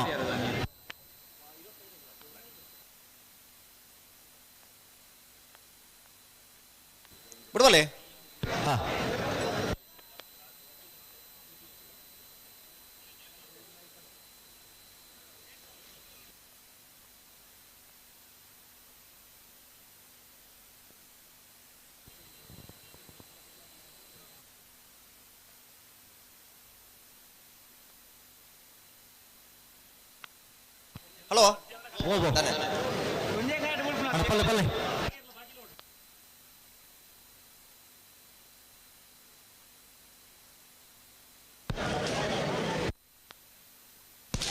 ಬಿಡುವಲೆ? ಹಾ. ಹಲೋ. ಪಲ್ಲೆ ಪಲ್ಲೆ.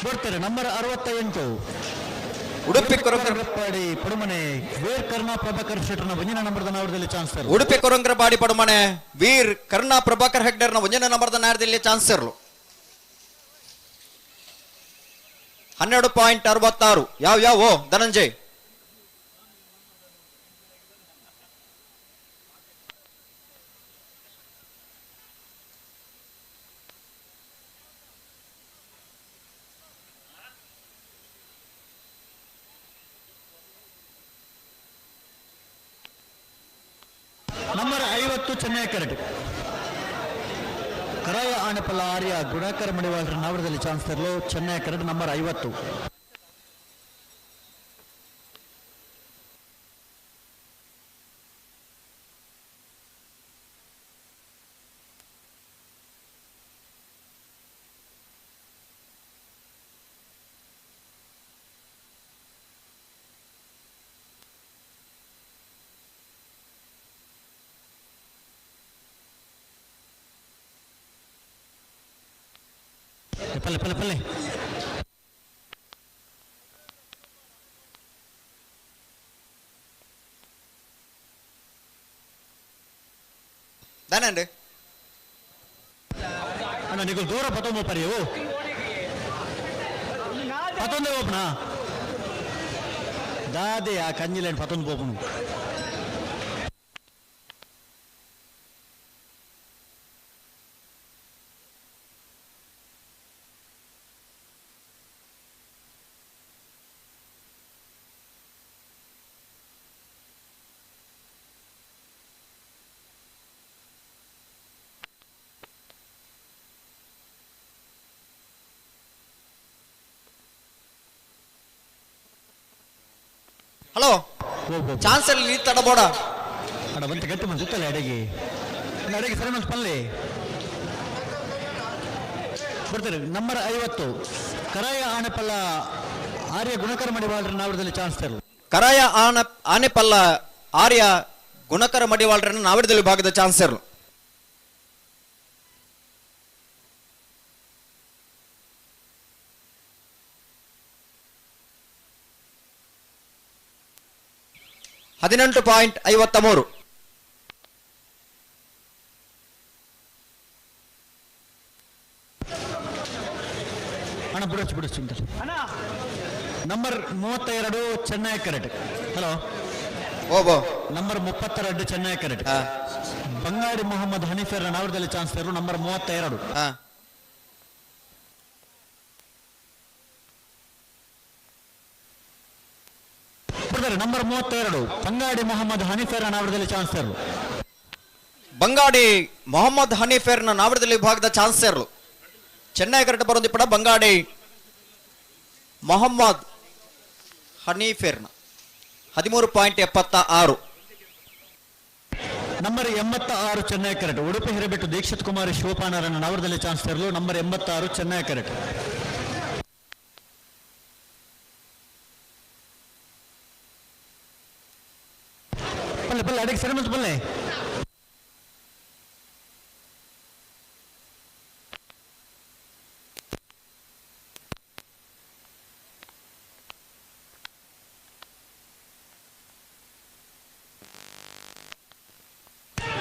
ಬರ್ತಾರೆ ನಂಬರ್ 68 ಉಡುಪಿ ಕೊರಂಗರಪಾಡಿ ಪಡುಮನೆ ವೀರ್ ಕರ್ಣಾ ಪ್ರಭಾಕರ್ ಶೆಟ್ಟರ್ನ ಒಂದಿನ ನಂಬರ್ದ ನಾವರದಲ್ಲಿ ಚಾನ್ಸರ್. ಉಡುಪಿ ಕೊರಂಗರಪಾಡಿ ಪಡುಮನೆ ವೀರ್ ಕರ್ಣಾ ಪ್ರಭಾಕರ್ ಹೆಗ್ಡರ್ನ ಒಂದಿನ ನಂಬರ್ದ ನಾಡದಲ್ಲಿ ಚಾನ್ಸರ್ಲು. 12.66. ಯಾವ ಯಾವ ಧನಂಜಯ್? ನಂಬರ್ 50 ಚೆನ್ನೈ ಕರೆಟ್ ಕರಾಯ ಆಣಪಲ್ಲ ಆರ್ಯ ಗುಣಾಕರ ಮಡಿವಾಳರ ನಾವರದಲ್ಲಿ ಚಾನ್ಸ್ ತರಲು ಚೆನ್ನೈ ಕರೆಟ್ ನಂಬರ್ 50. ಪಲ್ಲೆ ಪಲ್ಲೆ ಪಲ್ಲೆ. ದಾನಂడి ಅಣ್ಣ ನೀವು ದೂರ ಪತ್ತೊಂದು ಪರಿ ಓ ಪತ್ತೊಂದೇ ಓಪನಾ ದಾದೆ ಆ ಕಂಜಿಲೇನು ಪತ್ತೊಂದು ಪೋಪನು. ಹಲೋ, ಚಾನ್ಸರ್ ನೀ ತಡಬೋಡ. ಅಣ್ಣ ಬಂತ ಗಟ್ಟಿ ಮಂದಿ ಸುತ್ತಲ್ಲ ಅಡಿಗೆ ಅಡಿಗೆ ಸರಿ ಮಂದಿ ಪಲ್ಲೆ ಬರ್ತಾರೆ. ನಂಬರ್ 50 ಕರಾಯ ಆನೆಪಲ್ಲ ಆರ್ಯ ಗುಣಕರ ಮಡಿವಾಳರ ನಾವರದಲ್ಲಿ ಚಾನ್ಸ್ ತರಲು. ಕರಾಯ ಆನೆಪಲ್ಲ ಆರ್ಯ ಗುಣಕರ ಮಡಿವಾಳರನ್ನು ನಾವರದಲ್ಲಿ ವಿಭಾಗದ ಚಾನ್ಸರ್. 18.53. ಅಣ್ಣ ಬಿಡೋಚ್ ಬಿಡೋಚ್ ಅಂತ. ನಂಬರ್ 32 ಚೆನ್ನೈ ಕರೆಟ್. ಹಲೋ ಓಬೋ. ನಂಬರ್ 32 ಚೆನ್ನೈ ಕರೆಟ್ ಬಂಗಾಡಿ ಮೊಹಮ್ಮದ್ ಹನೀಫರ್ ನಾವರದಲ್ಲಿ ಚಾನ್ಸ್ ತರಲು ನಂಬರ್ 32. ನಂಬರ್ 32 ಬಂಗಾಡಿ ಮೊಹಮ್ಮದ್ ಹನೀಫೇರ್ ನಾವರದಲ್ಲಿ ಚಾನ್ಸರ್. ಬಂಗಾಡಿ ಮೊಹಮ್ಮದ್ ಹನೀಫೇರ್ನ ನಾವರದಲ್ಲಿ ವಿಭಾಗದ ಚಾನ್ಸರ್. ಚೆನ್ನೈ ಕರೆಟ್ ಬರೋದಿಪ್ಪಡ ಬಂಗಾಡಿ ಮೊಹಮ್ಮದ್ ಹನೀಫೇರ್ನ 13.76. ನಂಬರ್ 86 ಚೆನ್ನೈ ಕರೆಟ್ ಉಡುಪಿ ಹಿರೇಬೆಟ್ಟು ದೀಕ್ಷಿತ್ ಕುಮಾರಿ ಶಿವಪಾನರನ್ನು ನಾವರದಲ್ಲಿ ಚಾನ್ಸ್ ತರಲು ನಂಬರ್ 86 ಚೆನ್ನೈ ಕರೆಟ್. ಪಲ್ಲೆ ಪಲ್ಲೆ ಅಡಿಗೆ ಸರಿ ಮತ್ತು ಪಲ್ಲೆ.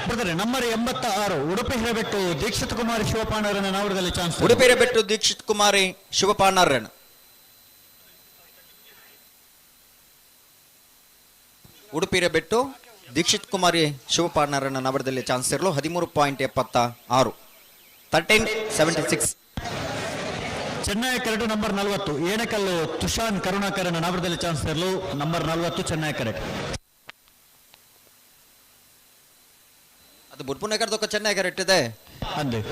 ಬರ್ತಾರೆ ನಂಬರ್ 86 ಉಡುಪಿ ಹಿರೇಬೆಟ್ಟು ದೀಕ್ಷಿತ್ ಕುಮಾರಿ ಶಿವಪಾಣರನ್ನ ನಾವರದಲ್ಲಿ ಚಾನ್ಸ್. ಉಡುಪಿ ಹಿರೇಬೆಟ್ಟು ದೀಕ್ಷಿತ್ ಕುಮಾರಿ ಶಿವಪಾಣರನ್. ಉಡುಪಿ ಹಿರೇಬೆಟ್ಟು ದೀಕ್ಷಿತ್ ಕುಮಾರಿ ಶಿವಪಾಣರನ್ನ ನವರದಲ್ಲಿ ಚಾನ್ಸ್ ಇರಲು 13.76 13.76. ಚೆನ್ನೈ ಕರೆಟ್ ನಂಬರ್ 40 ಏಣಕಲ್ಲು ತುಷಾನ್ ಕರುಣಾಕರನ್ ನವರದಲ್ಲಿ ಚಾನ್ಸ್ ಇರಲು ನಂಬರ್ 40 ಚೆನ್ನೈ ಕರೆಟ್. ಅದು ಬುಡ್ಪುನಗರದೊಕ್ಕ ಚೆನ್ನೈ ಕರೆಕ್ಟ್ ಇದೆ ಅಂದೆ.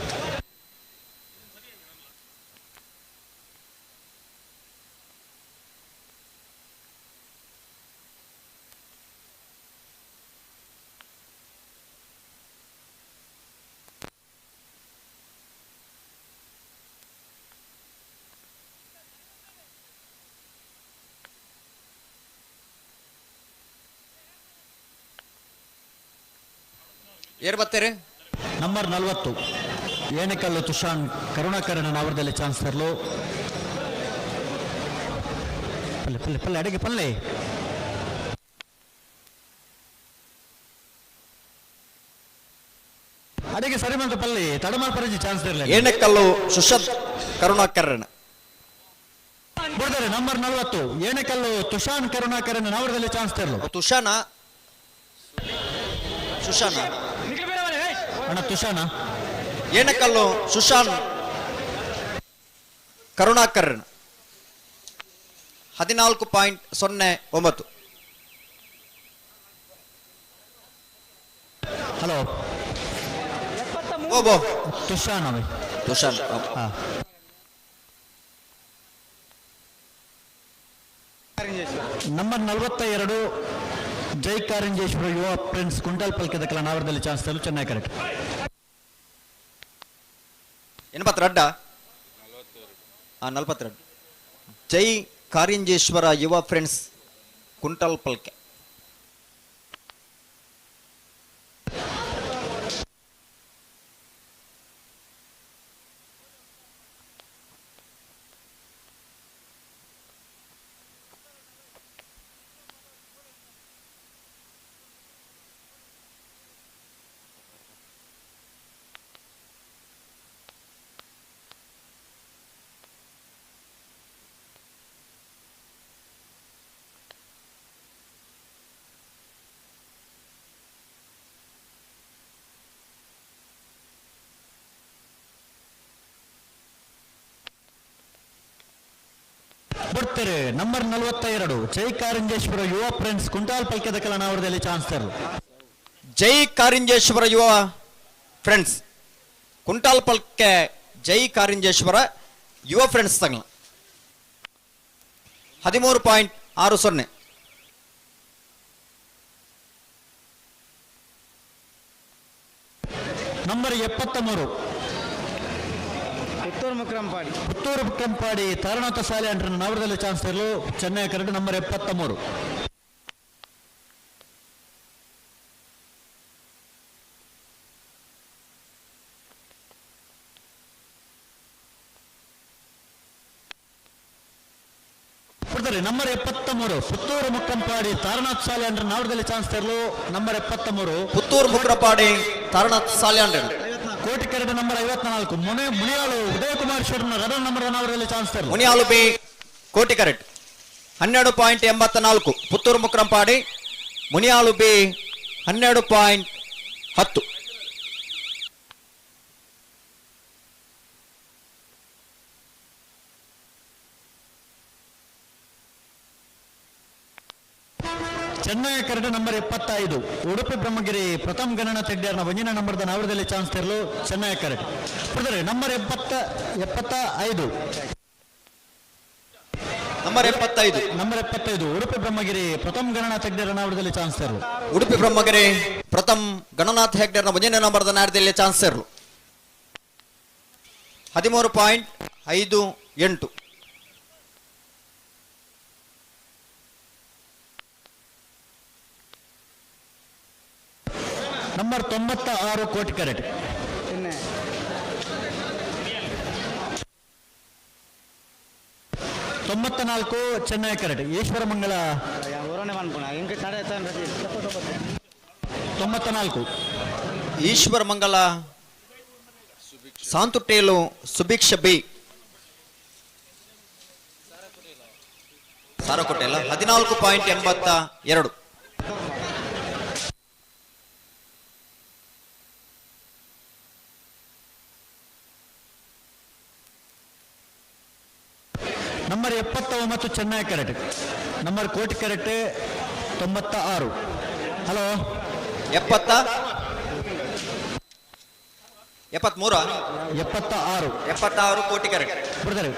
ಏರ್ ಬರ್ತೀರಿ? ನಂಬರ್ 40 ಏಣಕಲ್ಲು ತುಷಾನ್ ಕರುಣಾಕರನ್ ನಾವರದಲ್ಲಿ ಚಾನ್ಸ್ ತರಲು. ಪಲ್ಲೆ ಪಲ್ಲೆ ಪಲ್ಲೆ ಅಡಿಗೆ ಪಲ್ಲೆ. ಅಡಿಗೆ ಸರಿ ಬಂತು ಪಲ್ಲೆ ತಡಮಾಲ್ ಪರಜಿ ಚಾನ್ಸ್ ಇರಲಿ. ಏಣಕಲ್ಲು ಸುಶಾಂತ್ ಕರುಣಾಕರನ್. ಬರ್ತಾರೆ ನಂಬರ್ 40 ಏಣಕಲ್ಲು ತುಷಾನ್ ಕರುಣಾಕರನ್ ನಾವರದಲ್ಲಿ ಚಾನ್ಸ್ ತರಲು. ತುಷಾನ ಸುಶಾನ ಅಣ್ಣ ತುಷಾನ. ಏನಕಲ್ಲು ಸುಶಾನ್ ಕರುಣಾಕರನ್ 14.09. ಹಲೋ ಓಬೋ ತುಷಾನ್ ಅವೇ. ತುಷಾನ್. ನಂಬರ್ 42 ಜೈ ಕಾರಂಜೇಶ್ವರ ಯುವ ಪ್ರಿನ್ಸ್ ಕುಂಟಾಲ್ ಪಲ್ಕದ ಕಲ ನಾವರದಲ್ಲಿ ಚಾನ್ಸ್ ತರಲು ಚೆನ್ನೈ ಕರೆಕ್ಟ್. 82 42 ಜೈ ಕಾರಿಂಜೇಶ್ವರ ಯುವ ಫ್ರೆಂಡ್ಸ್ ಕುಂಟಾಲ್ ಪಲ್ಕೆ. ಬರ್ತಾರೆ ನಂಬರ್ 42 ಜೈ ಕಾರಂಜೇಶ್ವರ ಯುವ ಫ್ರೆಂಡ್ಸ್ ಕುಂಟಾಲ್ ಪಲ್ಕದ ಕಲನಾವರದಲ್ಲಿ ಚಾನ್ಸ್ ತರಲು. ಜೈ ಕಾರಿಂಜೇಶ್ವರ ಯುವ ಫ್ರೆಂಡ್ಸ್ ಕುಂಟಾಲ್ ಪಲ್ಕೆ ಜೈ ಕಾರಿಂಜೇಶ್ವರ ಯುವ ಫ್ರೆಂಡ್ಸ್ ತಂಗ್ಲ 13.60. ನಂಬರ್ 73 ಪುತ್ತೂರು ಮುಕ್ರಂಪಾಡಿ. ಪುತ್ತೂರು ಮುಕ್ರಂಪಾಡಿ ತಾರನಾಥ ಶಾಲೆ ಅಂಟರ್ ನವರದಲ್ಲಿ ಚಾನ್ಸ್ ತರಲು ಚೆನ್ನೈ ಕರೆಕ್ಟ್ ನಂಬರ್ 73. ನಂಬರ್ 73 ಪುತ್ತೂರು ಮುಕ್ಕಂಪಾಡಿ ತಾರನಾಥ್ ಶಾಲೆ ಅಂಟರ್ ನವರದಲ್ಲಿ ಚಾನ್ಸ್ ತರಲು ನಂಬರ್ 73 ಪುತ್ತೂರು ಮುಕ್ರಂಪಾಡಿ ತಾರನಾಥ್ ಶಾಲೆ ಅಂಟರ್. ಕೋಟಿ ಕರೆದ ನಂಬರ್ 54 ಮುನಿಯಾಳು ಉದಯಕುಮಾರ್ ಶೆಟ್ಟರ್ನ ರಡನ್ ನಂಬರ್ ನವರಲ್ಲಿ ಚಾನ್ಸ್ ತರಲು. Muniyal B Koti correct 12.84 Puttur Mukrampady Muniyal B 12.10. Chennaya ಕರಡು ನಂಬರ್ 75 ಉಡುಪಿ ಬ್ರಹ್ಮಗಿರಿ ಪ್ರಥಮ್ ಗಣನ ತೆಡ್ಡಿಯರ್ನ ಒಂದಿನ ನಂಬರ್ದ ನವರದಲ್ಲಿ ಚಾನ್ಸ್ ತರಲು ಚೆನ್ನೈ ಕರಡು number 75. Number 75. Number 75 Udupi Brahmagiri Pratham Gananath ಹೆಗ್ಡೆರ ನವರದಲ್ಲಿ ಚಾನ್ಸ್ ತರಲು. ಉಡುಪಿ ಬ್ರಹ್ಮಗಿರಿ ಪ್ರಥಮ್ ಗಣನಾಥ್ ಹೆಗ್ಡೆರ್ನ ಒಂದಿನ ನಂಬರ್ದ ನಾಡದಲ್ಲಿ ಚಾನ್ಸ್ ತರಲು 13.58. ನಂಬರ್ 96 ಕೋಟಿ ಕರೆಟ್. 94 ಚೆನ್ನೈ ಕರೆಟ್ ಈಶ್ವರಮಂಗಲ. 94 ಈಶ್ವರಮಂಗಲ ಸಾಂತುಟೇಲು ಸುಭಿಕ್ಷ ಬಿ ಸಾರಕೋಟೆಲ್ಲ 14.82. ನಂಬರ್ 79 ಚೆನ್ನೈ ಕರೆಟ್. ನಂಬರ್ ಕೋಟಿ ಕರೆಟ್ 96. ಹಲೋ 73 76 76 ಕೋಟಿ ಕರೆಟ್. ಬ್ರದರ್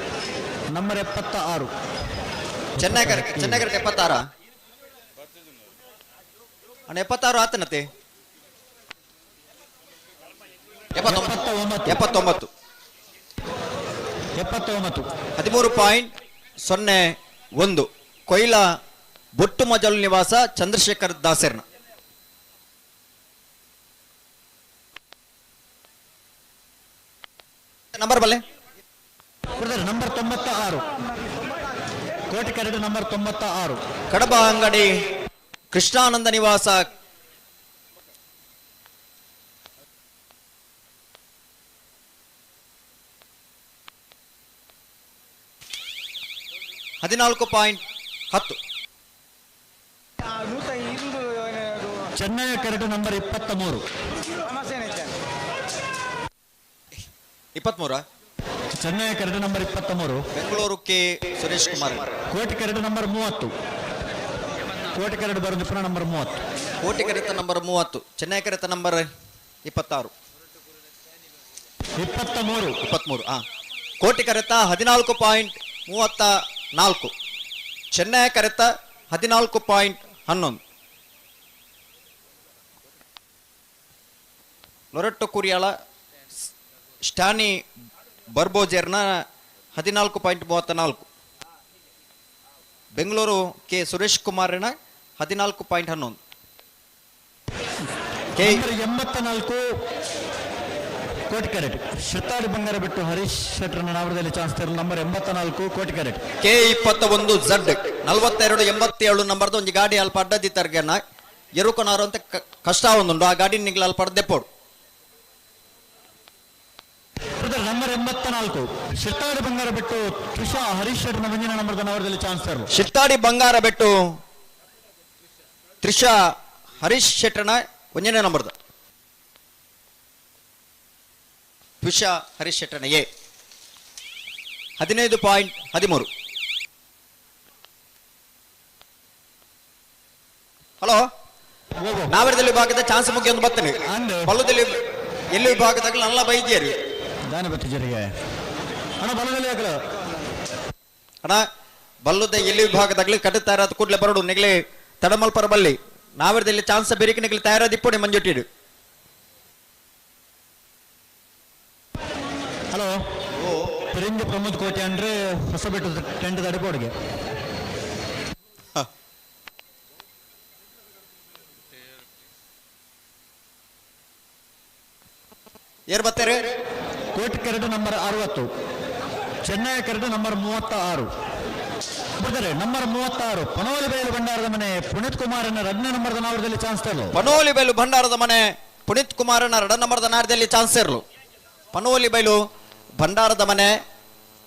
ನಂಬರ್ 76 ಚೆನ್ನೈ ಕರೆಟ್. ಚೆನ್ನೈ ಕರೆಟ್ 76 ಅಣ್ಣ 76 ಆತನತೆ 79 79 13.01 ಕೊಯ್ಲ ಬೊಟ್ಟು ಮಜಲು ನಿವಾಸ ಚಂದ್ರಶೇಖರ್ ದಾಸರ್ನ. ನಂಬರ್ ಬಲ್ಲೆ ಬ್ರದರ್ ನಂಬರ್ 96 ಕೋಟಿ ಕರೆಟ್ ನಂಬರ್ 96 ಕಡಬ ಅಂಗಡಿ ಕೃಷ್ಣಾನಂದ ನಿವಾಸ 14.10. ಚೆನ್ನೈ ಕರೆಟ್ ನಂಬರ್ 23. 23 ಚೆನ್ನೈ ಕರೆಟ್ ನಂಬರ್ 23. ಬೆಂಗಳೂರು ಕೆ ಸುರೇಶ್ ಕುಮಾರ್. ಕೋಟಿ ಕರೆಟ್ ನಂಬರ್ 30. ಕೋಟಿ ಕರೆಟ್ ಬರೋದು ಪುನಃ ನಂಬರ್ 30. ಕೋಟಿ ಕರೆತ ನಂಬರ್ 30, ಚೆನ್ನೈ ಕರೆತ ನಂಬರ್ 26. 23 23. ಹಾ, ಕೋಟಿ ಕರೆತ 14.34, ಚೆನ್ನೈ ಕರೆತ 14.11. ಲೊರೆಟ್ಟೊ ಕುರಿಯಾಳ ಸ್ಟಾನಿ ಬರ್ಬೋಜೆರ್ನ 14.34. ಬೆಂಗಳೂರು ಕೆ ಸುರೇಶ್ ಕುಮಾರ್ನ 14.11. ಕೆ 84 ಕೋಟಿ ಕ್ಯಾರೆಟ್ ಶತಾಡಿ ಬಂಗಾರ ಬಿಟ್ಟು ಹರೀಶ್ ಶೆಟ್ಟರ್ನ ನಾವರದಲ್ಲಿ ಚಾನ್ಸ್ ತರಲು ನಂಬರ್ 84 ಕೋಟಿ ಕ್ಯಾರೆಟ್. ಕೆ 21 ಝಡ್ 42 87 ನಂಬರ್ದ ಒಂಜಿ ಗಾಡಿ ಅಲ್ಪ ಅಡ್ಡದಿತ್ತರ್ಗೆನ ಎರುಕೊನಾರು ಅಂತ ಕಷ್ಟ ಒಂದುಂಡು ಆ ಗಾಡಿ ನಿಗ್ಲ ಅಲ್ಪ ಅಡ್ದೆಪೋಡು. ನಂಬರ್ 84 ಶಿರ್ತಾಡಿ ಬಂಗಾರ ಬಿಟ್ಟು ತುಷಾ ಹರೀಶ್ ಶೆಟ್ಟರ್ನ ಮುಂದಿನ ನಂಬರ್ದ ನವರದಲ್ಲಿ ಚಾನ್ಸ್ ತರಲು. ಶಿರ್ತಾಡಿ ಬಂಗಾರ ಬೆಟ್ಟು ತ್ರಿಷಾ ಹರೀಶ್ ಶೆಟ್ಟರ್ನ ಒಂಜನೇ ನಂಬರ್ದ ತ್ರಿಷಾ ಹರೀಶ್ ಶೆಟ್ಟರ್ನ ಎ 15.13. ಹಲೋ, ನಾವರದಲ್ಲಿ ವಿಭಾಗದ ಚಾನ್ಸ್ ಮುಖ್ಯ ಒಂದು ಬರ್ತೇನೆ. ಬಲ್ಲದಲ್ಲಿ ಎಲ್ಲಿ ವಿಭಾಗದಾಗ ನಲ್ಲ ಬೈದ್ಯರು ದಾನ ಬತ್ತಿಜರಿಗೆ ಅಣ್ಣ ಬಲ್ಲದಲ್ಲಿ ಯಾಕಲ ಅಣ್ಣ ಬಲ್ಲದ ಎಲ್ಲಿ ವಿಭಾಗದಾಗಲಿ ಕಟ್ಟು ತಯಾರಾದ ಕೂಡಲೇ ಬರೋಡು ನಿಗಲಿ ತಡಮಲ್ಪರ ಬಲ್ಲಿ ನಾವರದಲ್ಲಿ ಚಾನ್ಸ್ ಬೇರಿಕೆ ನಿಗಲಿ ತಯಾರಾದ ಇಪ್ಪಣೆ ಮಂಜುಟ್ಟಿಡು. ಹಲೋ, ಪಿರಿಂಜ ಪ್ರಮೋದ್ ಕೋಟೆ ಅಂದ್ರೆ ಹೊಸಬೆಟ್ಟು ಟೆಂಟ್ ದಡಿಪೋಡಿಗೆ. ಏರ್ ಬರ್ತಾರೆ? ಕೋಟಿ ಕರಡು ನಂಬರ್ 60, ಚೆನ್ನೈ ಕರಡು ನಂಬರ್ 36. ಬರ್ತಾರೆ ನಂಬರ್ 36 ಪನೋಲಿ ಬೈಲು ಭಂಡಾರದ ಮನೆ ಪುನೀತ್ ಕುಮಾರನ ರಡ್ನ ನಂಬರ್ದ ನಾವರದಲ್ಲಿ ಚಾನ್ಸ್ ತರಲು. ಪನೋಲಿ ಬೈಲು ಭಂಡಾರದ ಮನೆ ಪುನೀತ್ ಕುಮಾರನ ರಡ ನಂಬರ್ದ ನಾಡದಲ್ಲಿ ಚಾನ್ಸ್ ಇರಲು. ಪನೋಲಿ ಬೈಲು ಭಂಡಾರದ ಮನೆ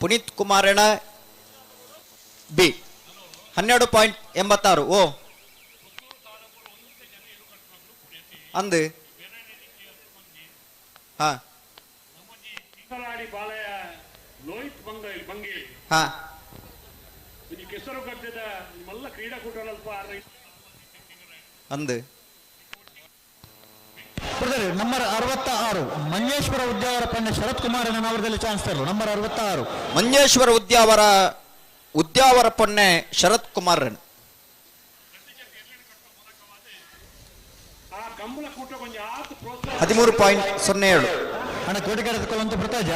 ಪುನೀತ್ ಕುಮಾರನ ಬಿ 12.86. ಓ ಅಂದು ಹಾ ಲೋಹಿತ್ ಬಂಗಿ ಹಾ ಈ ಕೆಸರು ಗದ್ದೆದ ಮಲ್ಲ ಕ್ರೀಡಾಕೂಟಗಳಲ್ಪ ಅಂದು ನಂಬರ್ 66 ಮಂಜೇಶ್ವರ ಉದ್ಯಾವರ ಪಂಡ ಶರತ್ ಕುಮಾರ್ ಅವರದಲ್ಲಿ ಚಾನ್ಸ್ ತರಲು. ನಂಬರ್ 66 ಮಂಜೇಶ್ವರ ಉದ್ಯಾವರ ಪೊನ್ನೆ ಶರತ್ ಕುಮಾರ್. 13.07. ಅಣ್ಣ ಕೋಟಿಗಾರ ಅಂತ ಬರ್ತಾಜ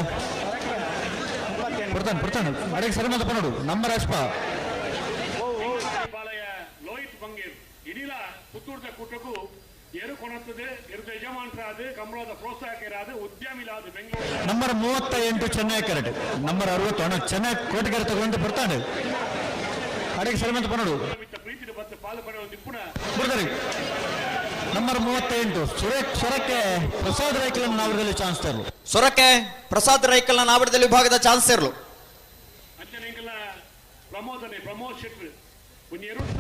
ಬರ್ತಾನೆ ಬರ್ತಾನೆ ಅಡಗೆ ಸರಿ ಮಾತಪ್ಪ ನೋಡು ನಂಬರ್ ಅಶ್ಪ ಲೋಹಿತ್ ಬಂಗೇರ್ ಇಡೀಲ ಪುತ್ತೂರ್ದ ಕೂಟಕ್ಕೂ ಎರು ಕೊಣತ್ತದೆ ಎರುದ ಯಜಮಾನರಾದ ಕಂಬಳದ ಪ್ರೋತ್ಸಾಹಕರಾದ ಉದ್ಯಮಿಲಾದ ಬೆಂಗಳೂರು ನಂಬರ್ 38 ಚೆನ್ನೈ ಕರೆಟ್ ನಂಬರ್ 60 ಅಣ್ಣ ಚೆನ್ನೈ ಕೋಟಿಗರ ತಗೊಂಡು ಬರ್ತಾನೆ ಅಡಿಗೆ ಸರಿಮಂತ ಪನ್ನಡು ಪ್ರೀತಿ ಬತ್ತ ಪಾಲು ಪಡೆಯುವ ನಿಪುಣ ಬರ್ತಾರೆ. ನಂಬರ್ 38 ಸುರೇಶ್ ಸೊರಕೆ ಪ್ರಸಾದ್ ರೈಕಲ್ ನಾವರದಲ್ಲಿ ಚಾನ್ಸ್ ತರಲು. ಸೊರಕೆ ಪ್ರಸಾದ್ ರೈಕಲ್ನ ನಾವಡದಲ್ಲಿ ವಿಭಾಗದ ಚಾನ್ಸ್ ಇರಲು. ಅಂಚನೆಂಗಲ ಪ್ರಮೋದನೆ ಪ್ರಮೋದ್ ಶೆಟ್ರು ಒಂಜಿ ಎರುತ್ತ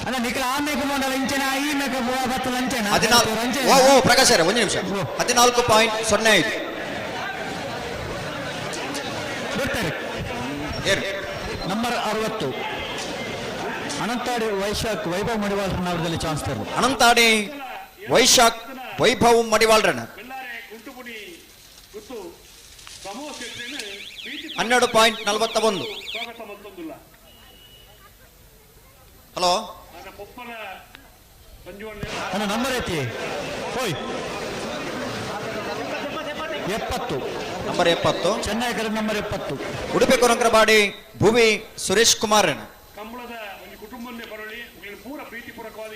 ಅಣ್ಣ ನಿಖಲ ಆ ಮೇಕ ಮಂಡಲ ಇಂಚನ ಈ ಮೇಕ ಬತ್ತ ಲಂಚನ 14 ಓ ಓ ಪ್ರಕಾಶ್ ಒಂದು ನಿಮಿಷ. 14.05 ಬರ್ತಾರೆ. ನಂಬರ್ 60 ಅನಂತಾಡಿ ವೈಶಾಖ್ ವೈಭವ್ ಮಡಿವಾಳ್ ನಾವರದಲ್ಲಿ ಚಾನ್ಸ್ ತರಲು. ಅನಂತಾಡಿ ವೈಶಾಖ್ ವೈಭವ್ ಮಡಿವಾಳ್ರನ 12.41. ಸ್ವಾಗತ ಮತ್ತೊಂದಿಲ್ಲ. ಹಲೋ ಅಣ್ಣ ನಂಬರ್ ಐತಿ ಹೋಯ್ 70 ನಂಬರ್ 70 ಚೆನ್ನೈ ಕಡೆ ನಂಬರ್ 70 ಉಡುಪಿ ಕೊರಂಕರಬಾಡಿ ಭುವಿ ಸುರೇಶ್ ಕುಮಾರ್. ಕಂಬಳದ ಒಂದು ಕುಟುಂಬನೇ ಬರಲಿ ಪೂರ ಪ್ರೀತಿಪೂರ್ವಕವಾದ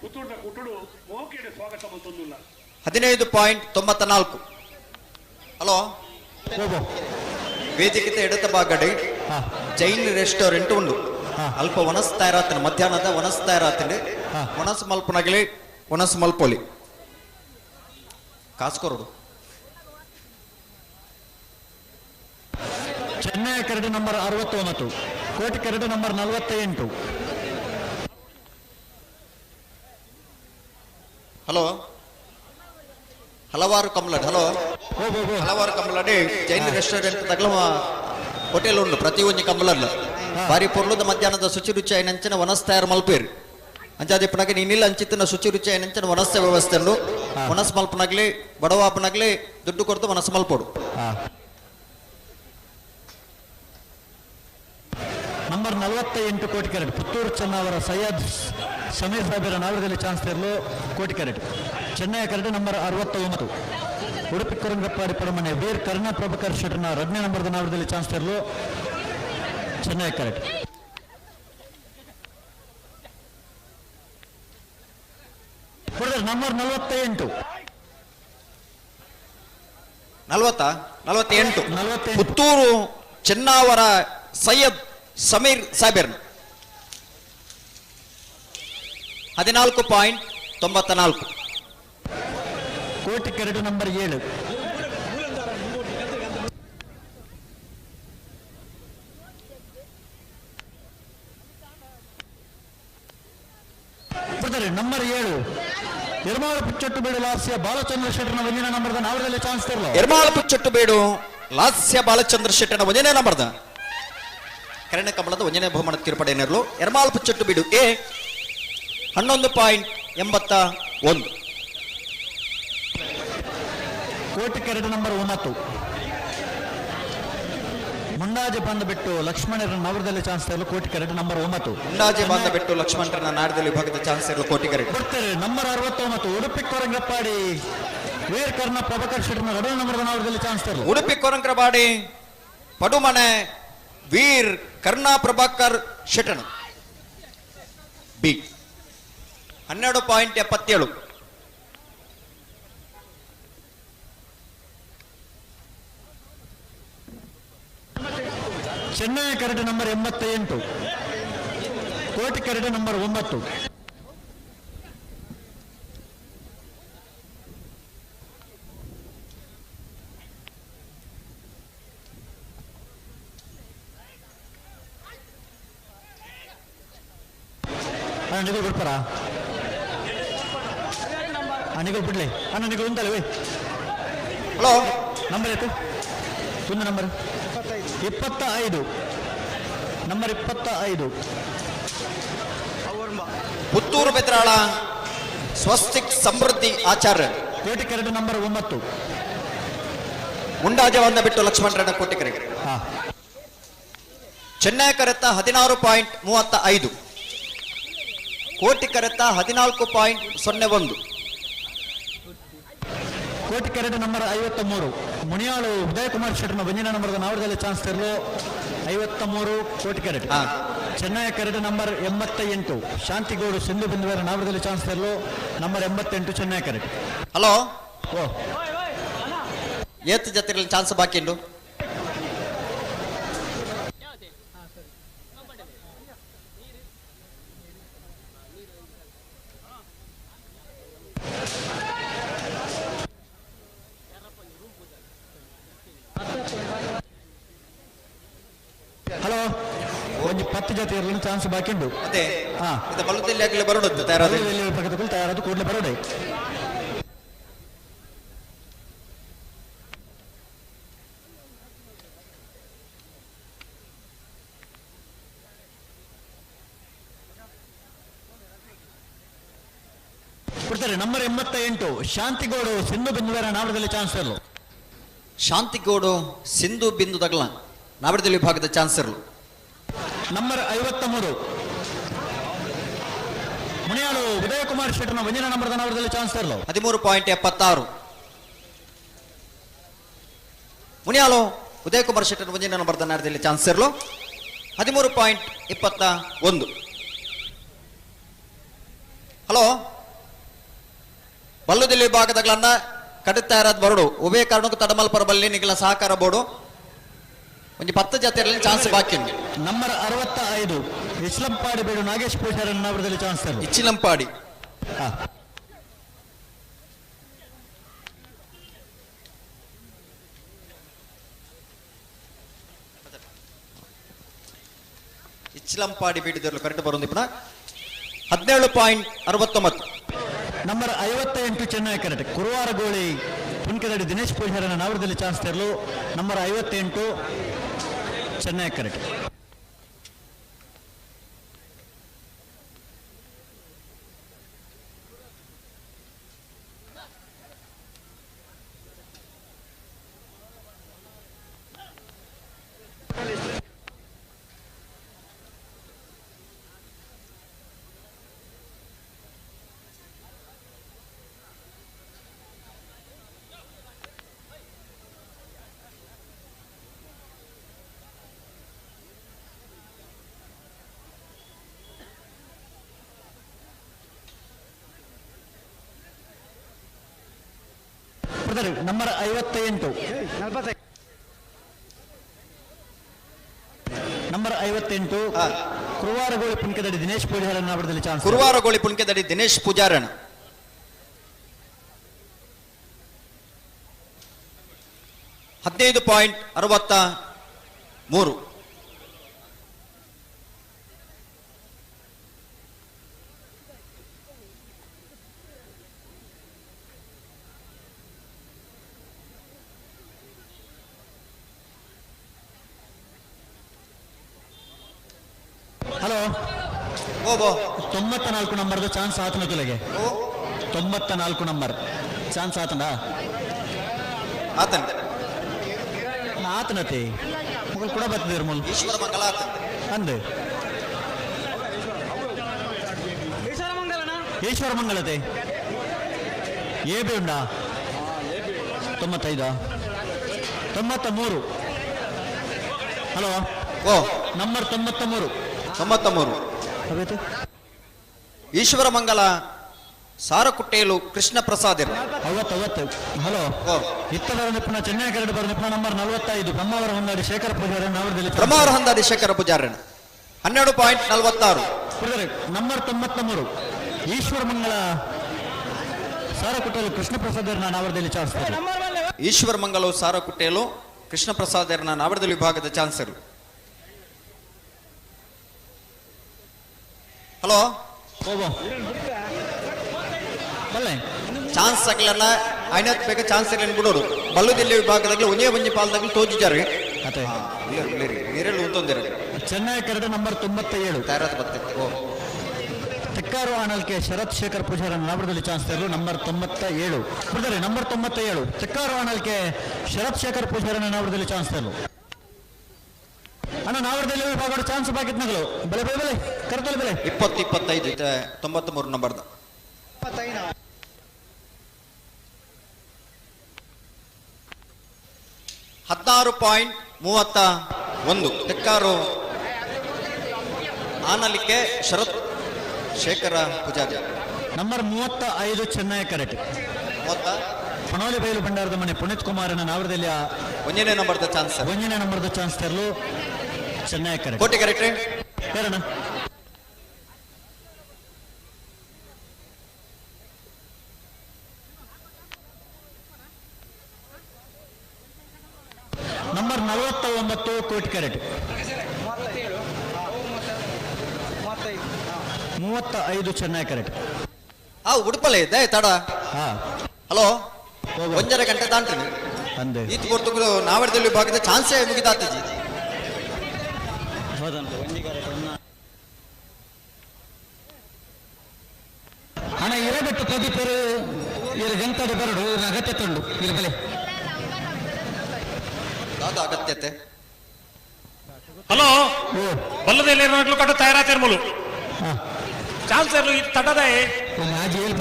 ಪುತ್ತೂರದ ಕುಟುಡು ಮೋಕೆಡೆ ಸ್ವಾಗತ ಮತ್ತೊಂದಿಲ್ಲ. 15.94. ಹಲೋ ವೇದಿಕೆ ಎಡತ ಬಾಗಡೆ ಜೈನ್ ರೆಸ್ಟೋರೆಂಟ್ ಉಂಡು. ಅಲ್ಪ ವನಸ್ ತಯಾರಾತನ ಮಧ್ಯಾಹ್ನದ ವನಸ್ ತಯಾರಾತನ ವನಸ್ ಮಲ್ಪನಗಲಿ ವನಸ್ ಮಲ್ಪೊಲಿ ಕಾಸ್ಕೊರಡು. ಚೆನ್ನೈ ಕರಡು ನಂಬರ್ 69 ಕೋಟಿ ಕರಡು ನಂಬರ್ 48. ಹಲೋ ಹಲವಾರು ಕಂಬಳಡ್ ಹಲೋ ಹಲವಾರು ಕಂಬಳಡಿ ಜೈನ್ ರೆಸ್ಟೋರೆಂಟ್ ತಗಲವ ಹೋಟೆಲ್ ಉಂಡು ಪ್ರತಿ ಒಂಜಿ ಕಂಬಳಲ್ಲ ಬಾರಿ ಪೊರ್ಲುದ ಮಧ್ಯಾಹ್ನದ ಶುಚಿ ರುಚಿ ಐನಂಚಿನ ವನಸ್ ತಯಾರು ಮಲ್ಪೇರು. ಅಂಚಾದಿಪ್ಪನಾಗ ನೀನಿಲ್ಲ ಅಂಚಿತ್ತಿನ ಶುಚಿ ರುಚಿ ಐನಂಚಿನ ವನಸ್ಸ ವ್ಯವಸ್ಥೆ ಉಂಡು. ವನಸ್ ಮಲ್ಪನಾಗ್ಲಿ ಬಡವಾಪನಾಗ್ಲಿ ದುಡ್ಡು ಕೊಡ್ತು ವನಸ್ ಮಲ್ಪೋಡು. ನಂಬರ್ 48 ಕೋಟಿ ಕ್ಯಾರೆಟ್ ಪುತ್ತೂರು ಚೆನ್ನವರ ಸೈಯದ್ ಸಮೀರ್ ಸಾಹೇಬರ ನಾವರದಲ್ಲಿ ಚಾನ್ಸ್ ತರಲು ಕೋಟಿ ಕ್ಯಾರೆಟ್. ಚೆನ್ನೈ ಕರಡು ನಂಬರ್ 69 ಉಡುಪಿ ಕೊರಂಗಪ್ಪಾಡಿ ಪಡಮನೆ ವೀರ್ ಕರುಣಾ ಪ್ರಭಾಕರ್ ಶೆಟ್ಟರ್ನ 2ನೇ ನಂಬರ್ದ ನಾವರದಲ್ಲಿ ಚಾನ್ಸ್ ತರಲು ಚೆನ್ನೈ ಕರೆಟ್. ನಂಬರ್ 48 48 ಪುತ್ತೂರು ಚೆನ್ನಾವರ ಸೈಯದ್ ಸಮೀರ್ ಸಾಬೆರ್ 14.94. ಕೋಟಿ ಕರಡು ನಂಬರ್ 7 ಬರ್ತಾರೆ. ನಂಬರ್ 7 ಎರ್ಮಾಳ ಪುಚ್ಚೊಟ್ಟು ಬೇಡು ಲಾಸ್ಯ ಬಾಲಚಂದ್ರ ಶೆಟ್ಟರ್ನ ಒಂದಿನ ನಂಬರ್ದ ನಾವರದಲ್ಲಿ ಚಾನ್ಸ್ ತರಲು. ಎರ್ಮಾಳ ಪುಚ್ಚೊಟ್ಟು ಬೇಡು ಲಾಸ್ಯ ಬಾಲಚಂದ್ರ ಶೆಟ್ಟರ್ನ ಒಂದನೇ ನಂಬರ್ದ ಕರಣ ಕಮಲದ ಒಂದನೇ ಬಹುಮಾನ ತೀರ್ಪಡೆಯರು ಎರ್ಮಾಳ ಪುಚ್ಚೊಟ್ಟು ಬೀಡು ಎ 11.81. ಕೋಟಿ ಕರಡು ನಂಬರ್ 9 ಮುಂಡಾಜೆ ಬಂದ ಬಿಟ್ಟು ಲಕ್ಷ್ಮಣರ ನವರದಲ್ಲಿ ಚಾನ್ಸ್ ತರಲು ಕೋಟಿ ಕರಡು ನಂಬರ್ 9. ಮುಂಡಾಜೆ ಬಂದ ಬಿಟ್ಟು ಲಕ್ಷ್ಮಣರನ್ನ ನಾಡದಲ್ಲಿ ವಿಭಾಗದ ಚಾನ್ಸ್ ಇರಲು ಕೋಟಿ ಕರಡು ಬರ್ತಾರೆ. ನಂಬರ್ 69 ಉಡುಪಿ ಕೊರಂಗಪ್ಪಾಡಿ ವೀರ್ ಕರ್ಣ ಪ್ರಭಾಕರ್ ಶೆಟ್ಟರ್ನ 2 ನಂಬರ್ ನವರದಲ್ಲಿ ಚಾನ್ಸ್ ತರಲು. ಉಡುಪಿ ಕೊರಂಗ್ರಬಾಡಿ ಪಡುಮನೆ ವೀರ್ ಕರ್ಣಾ ಪ್ರಭಾಕರ್ ಶೆಟ್ಟಣ ಬಿ 12.77. ಚೆನ್ನೈ ಕರಡು ನಂಬರ್ 88 ಕೋಟಿ ಕರಡು ನಂಬರ್ 9. ಅಣ್ಣ ನಿಗಲ್ ಬಿಡ್ತಾರಾ? ನಿಗಲ್ ಬಿಡ್ಲಿ ಅಣ್ಣ, ನಿಗಲ್ ಉಂಟಲ್ಲ. ಹಲೋ ನಂಬರ್ ಆಯ್ತು ಒಂದು ನಂಬರ್ 25 ನಂಬರ್ 25 ಪುತ್ತೂರು ಬೆದ್ರಾಳ ಸ್ವಸ್ತಿಕ್ ಸಮೃದ್ಧಿ ಆಚಾರ್ಯ ಕೋಟಿ ಕರಡು ನಂಬರ್ 9 ಮುಂಡಾಜವನ್ನ ಬಿಟ್ಟು ಲಕ್ಷ್ಮಣರನ್ನ ಕೋಟಿಕರಿಗೆ. ಚೆನ್ನೈ ಕರೆತ 16.35, ಕೋಟಿ ಕರೆತ 14.01. ಕೋಟಿ ಕರಡು ನಂಬರ್ 53 ಮುನಿಯಾಳು ಉದಯಕುಮಾರ್ ಶೆಟ್ಟರ್ನ ಒಂದಿನ ನಂಬರ್ದ ನಾವರದಲ್ಲಿ ಚಾನ್ಸ್ ತರಲು 53 ಕೋಟಿ ಕರೆಟ್. ಚೆನ್ನೈ ಕರೆಟ್ ನಂಬರ್ 88 ಶಾಂತಿಗೌಡು ಸಿಂಧು ಬಿಂದುವರ ನಾವರದಲ್ಲಿ ಚಾನ್ಸ್ ತರಲು ನಂಬರ್ 88 ಚೆನ್ನೈ ಕರೆಟ್. ಹಲೋ ಓ ಏತ್ ಜತೆರಲ್ಲಿ ಚಾನ್ಸ್ ಬಾಕಿ ಉಂಡು? ಹಲೋ ಒಂಜಿ 10 ಜೊತೆ ಇರಲು ಚಾನ್ಸ್ ಬಾಕಿ ಉಂಡು. ಅದೇ ಇದು ಬಲ್ಲುದಲ್ಲಿ ಆಗಲಿ ಬರೋಡು ತಯಾರಾದ ಪಕ್ಕದಲ್ಲಿ ತಯಾರಾದ ಕೂಡಲೇ ಬರೋಡೆ. ಕೊಡ್ತಾರೆ ನಂಬರ್ 88 ಶಾಂತಿಗೌಡು ಸಿಂಧು ಬಿಂದುವರ ನಾವರದಲ್ಲಿ ಚಾನ್ಸ್ ಇರಲು. ಶಾಂತಿಗೌಡು ಸಿಂಧು ಬಿಂದು ತಗಲ ನಾವರದಲ್ಲಿ ವಿಭಾಗದ ಚಾನ್ಸ್ ಇರಲು. ನಂಬರ್ 53 ಮುನಿಯಾಳು ಉದಯಕುಮಾರ್ ಶೆಟ್ಟರ್ನ ಒಂದಿನ ನಂಬರ್ ನಾವರದಲ್ಲಿ ಚಾನ್ಸ್ ಇರಲು. 13.76 ಮುನಿಯಾಳು ಉದಯಕುಮಾರ್ ಶೆಟ್ಟರ್ ಒಂದಿನ ನಂಬರ್ ನಾವರದಲ್ಲಿ ಚಾನ್ಸ್ ಇರಲು 13.21. ಹಲೋ ಬಲ್ಲುದಿಲ್ಲಿ ವಿಭಾಗದಗಳನ್ನ ಕಡುತ್ತಾರದ ಬರಡು ಉಭಯ ಕಾರಣಕ್ಕೂ ತಡಮಲ್ಪರ ಬಲ್ಲಿ ನಿಗಲ ಸಹಕಾರ ಬೋರ್ಡು ಒಂದು 10 ಜಾತಿಯಲ್ಲಿ ಚಾನ್ಸ್ ಬಾಕಿ ಉಂಟು. ನಂಬರ್ 65 ಇಸ್ಲಂಪಾಡಿ ಬೇಡು ನಾಗೇಶ್ ಪೂಜಾರಿ ನವರದಲ್ಲಿ ಚಾನ್ಸ್ ತರಲು. ಇಚ್ಚಿಲಂಪಾಡಿ ಇಚ್ಚಿಲಂಪಾಡಿ ಬೀಡಿದವರು ಕರೆಕ್ಟ್ ಬರೋದು ಇಪ್ಪಣ 17.69. ನಂಬರ್ 58 ಚೆನ್ನೈ ಕರೆಕ್ಟ್ ಕುರುವಾರಗೋಳಿ ಪುನ್ಕದಡಿ ದಿನೇಶ್ ಪೂಜಾರನ ನಾವರದಲ್ಲಿ ಚಾನ್ಸ್ ತರಲು. ನಂಬರ್ 58 ಚೆನ್ನೈ ಕರೆಕ್ಟ್. ನಂಬರ್ 58 ನಂಬರ್ 58 ಕುರುವಾರಗೋಳಿ ಪುನ್ಕದಡಿ ದಿನೇಶ್ ಪೂಜಾರನ ನಾವರದಲ್ಲಿ ಚಾನ್ಸ್. ಕುರುವಾರಗೋಳಿ ಪುನ್ಕದಡಿ ದಿನೇಶ್ ಪೂಜಾರಣ 15.63. ಹಲೋ 94 ನಂಬರ್ದ ಚಾನ್ಸ್ ಆತನ ತುಲೆಗೆ. 94 ನಂಬರ್ ಚಾನ್ಸ್ ಆತನ ಆತನ ಆತನತೆ ಮಗಳು ಕೂಡ ಬರ್ತಿದ್ದೀರ ಮುಲ್ ಈಶ್ವರ ಮಂಗಲ ಅಂದೆ ಈಶ್ವರ ಮಂಗಲತೆ ಎ ಬಿ ಉಂಡಾ 95 93. ಹಲೋ ಓ ನಂಬರ್ 93 93 ಈಶ್ವರ ಮಂಗಲ ಸಾರಕುಟ್ಟೇಲು ಕೃಷ್ಣ ಪ್ರಸಾದ್. ಹಲೋ ಇತ್ತವರ ನಿಪುಣ ಚೆನ್ನೈ ಕರಡು ಬರ ನಿಪುಣ ನಂಬರ್ 45 ಬ್ರಹ್ಮಾವರ ಹೊಂದಾಡಿ ಶೇಖರ ಪೂಜಾರಿ ನವರದಲ್ಲಿ ಬ್ರಹ್ಮಾವರ ಹೊಂದಾಡಿ ಶೇಖರ ಪೂಜಾರಿ 12.46. ನಂಬರ್ 93 ಈಶ್ವರ ಮಂಗಲ ಸಾರಕುಟ್ಟೇಲು ಕೃಷ್ಣ ಪ್ರಸಾದ್ ನಾವರದಲ್ಲಿ ಚಾನ್ಸ್. ಈಶ್ವರ ಮಂಗಲ ಸಾರಕುಟ್ಟೇಲು ಕೃಷ್ಣ ಪ್ರಸಾದ್ ನಾವರದಲ್ಲಿ ವಿಭಾಗದ ಚಾನ್ಸರ್. ಹಲೋ ಚಾನ್ಸ್ ಆಗಲನ್ನ ಐನತ್ ಬೇಗ ಚಾನ್ಸ್ ಇರಲಿ ಬಿಡೋರು ಬಲ್ಲುದಿಲ್ಲಿ ವಿಭಾಗದಾಗಲಿ ಒಂದೇ ಒಂಜಿ ಪಾಲ್ದಾಗಲಿ ತೋಜಿದ್ದಾರೆ. ಚೆನ್ನೈ ಕರಡು ನಂಬರ್ 97 ತಯಾರಾದ ಬರ್ತಿತ್ತು. ತೆಕ್ಕಾರು ಆನಲ್ಕೆ ಶರತ್ ಶೇಖರ್ ಪೂಜಾರ ನಾವರದಲ್ಲಿ ಚಾನ್ಸ್ ತರಲು ನಂಬರ್ 97 ಬಿಡ್ತಾರೆ. ನಂಬರ್ 97 ತೆಕ್ಕಾರು ಆನಲ್ಕೆ ಶರತ್ ಶೇಖರ್ ಪೂಜಾರನ ನಾವರದಲ್ಲಿ ಚಾನ್ಸ್ ತರಲು. ಅಣ್ಣ ನಾವರದಲ್ಲಿ ವಿಭಾಗ ಚಾನ್ಸ್ ಬಾಕಿತ್ ನಗಲು ಬೆಲೆ ಬೆಲೆ ಬೆಲೆ ಕರ್ತಲೆ ಬೆಲೆ 20 25 93 ನಂಬರ್ದ 16.33. ಒಂದು ತೆಕ್ಕಾರು ಆನಲಿಕ್ಕೆ ಶರತ್ ಶೇಖರ ಪೂಜಾರಿ. ನಂಬರ್ 35 ಚೆನ್ನೈ ಕರೆಕ್ಟ್. ಪಣೋಲಿ ಬೈಲು ಭಂಡಾರದ ಮನೆ ಪುನೀತ್ ಕುಮಾರನ ನಾವರದಲ್ಲಿ ಒಂದನೇ ನಂಬರ್ದ ಚಾನ್ಸ್. ಒಂದನೇ ನಂಬರ್ದ ಚಾನ್ಸ್ ತರಲು ಚೆನ್ನೈ ಕರೆಕ್ಟ್. ಕೋಟಿ ಕರೆಕ್ಟ್. ಹೇಳೋಣ. ನಂಬರ್ 49 ಕೋಟಿ ಕರೆಕ್ಟ್. 35 ಚೆನ್ನೈ ಕರೆಕ್ಟ್. ಉಡುಪಲೆ ಇದೆ ತಡ. ಹಲೋ, 1.5 ಗಂಟೆ ದಾಂಟ್ರಿ. ಅಂದೆ ಈತ್ ಕೊಡ್ತು ನಾವರದಲ್ಲಿ ವಿಭಾಗದ ಚಾನ್ಸೇ ಮುಗಿದಾತಿಜಿ. ಹಣ ಇರಬಿಟ್ಟು ಪ್ರದೀಪರು ಇರ ಗಂಟೆ ಬರಡು ಇವ್ರ ಅಗತ್ಯ ತಂಡು ಇರಬಲೆ ದಾದ ಅಗತ್ಯತೆ. ಹಲೋ, ಬಲ್ಲದಲ್ಲಿ ಕಟ್ಟು ತಯಾರಾತಿರ್ಮಲು ಚಾನ್ಸ್ ಇರಲು ಇದು ತಡದ ಏಲ್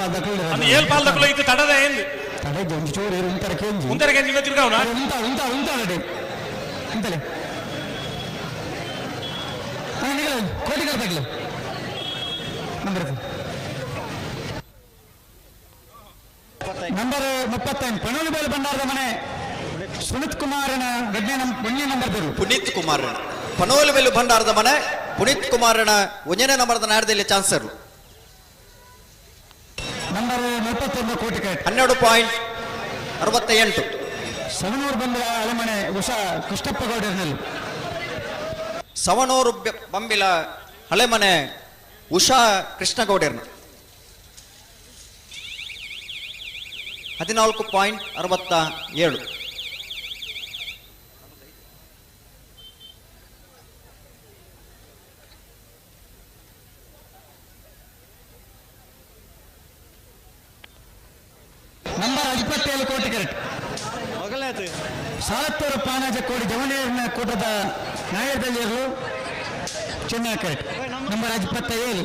ಪಾಲ್ದಕ್ಕಲು ಇದು ತಡದ ಎಂದು ಉಂತರ ಕೆಂಜಿ ತಿರ್ಗಾವನ ಉಂತಲೆ ಕೋಟಿಗಳ ತಗಲು ನಂಬರ್ ನಂಬರ್ 35 ಪಣೋಲಿ ಬೇಲು ಭಂಡಾರದ ಮನೆ ಸುನಿತ್ ಕುಮಾರನ ಒಂದನೇ ನಂಬರ್ ಬರು. ಪುನೀತ್ ಕುಮಾರನ ಪಣೋಲಿ ಬೇಲು ಭಂಡಾರದ ಮನೆ ಪುನೀತ್ ಕುಮಾರನ ಒಂದನೇ ನಂಬರ್ದ ನಾಡದಲ್ಲಿ ಚಾನ್ಸರ್. ನಂಬರ್ 31 ಕೋಟಿ ಕರೆಕ್ಟ್. 12.68. ಸವಣೂರು ಬಂದ ಅಲೆಮನೆ ಉಷಾ ಕೃಷ್ಣಪ್ಪ ಗೌಡರಿನಲ್ಲಿ. ಸವಣೂರು ಬಂಬಿಲ ಹಳೆಮನೆ ಉಷಾ ಕೃಷ್ಣಗೌಡರ್ನ 14.67. ನಂಬರ್ 27 ಕೋಟಿ ಕರೆಕ್ಟ್. ಸಾಲತ್ತೂರು ಪಾನಾಜ ಕೋಡಿ ಜವನೇರಿನ ಕೂಟದ ನ್ಯಾಯದಲ್ಲಿರಲು ಚೆನ್ನೈ ಕರೆಕ್ಟ್. ನಂಬರ್ 27.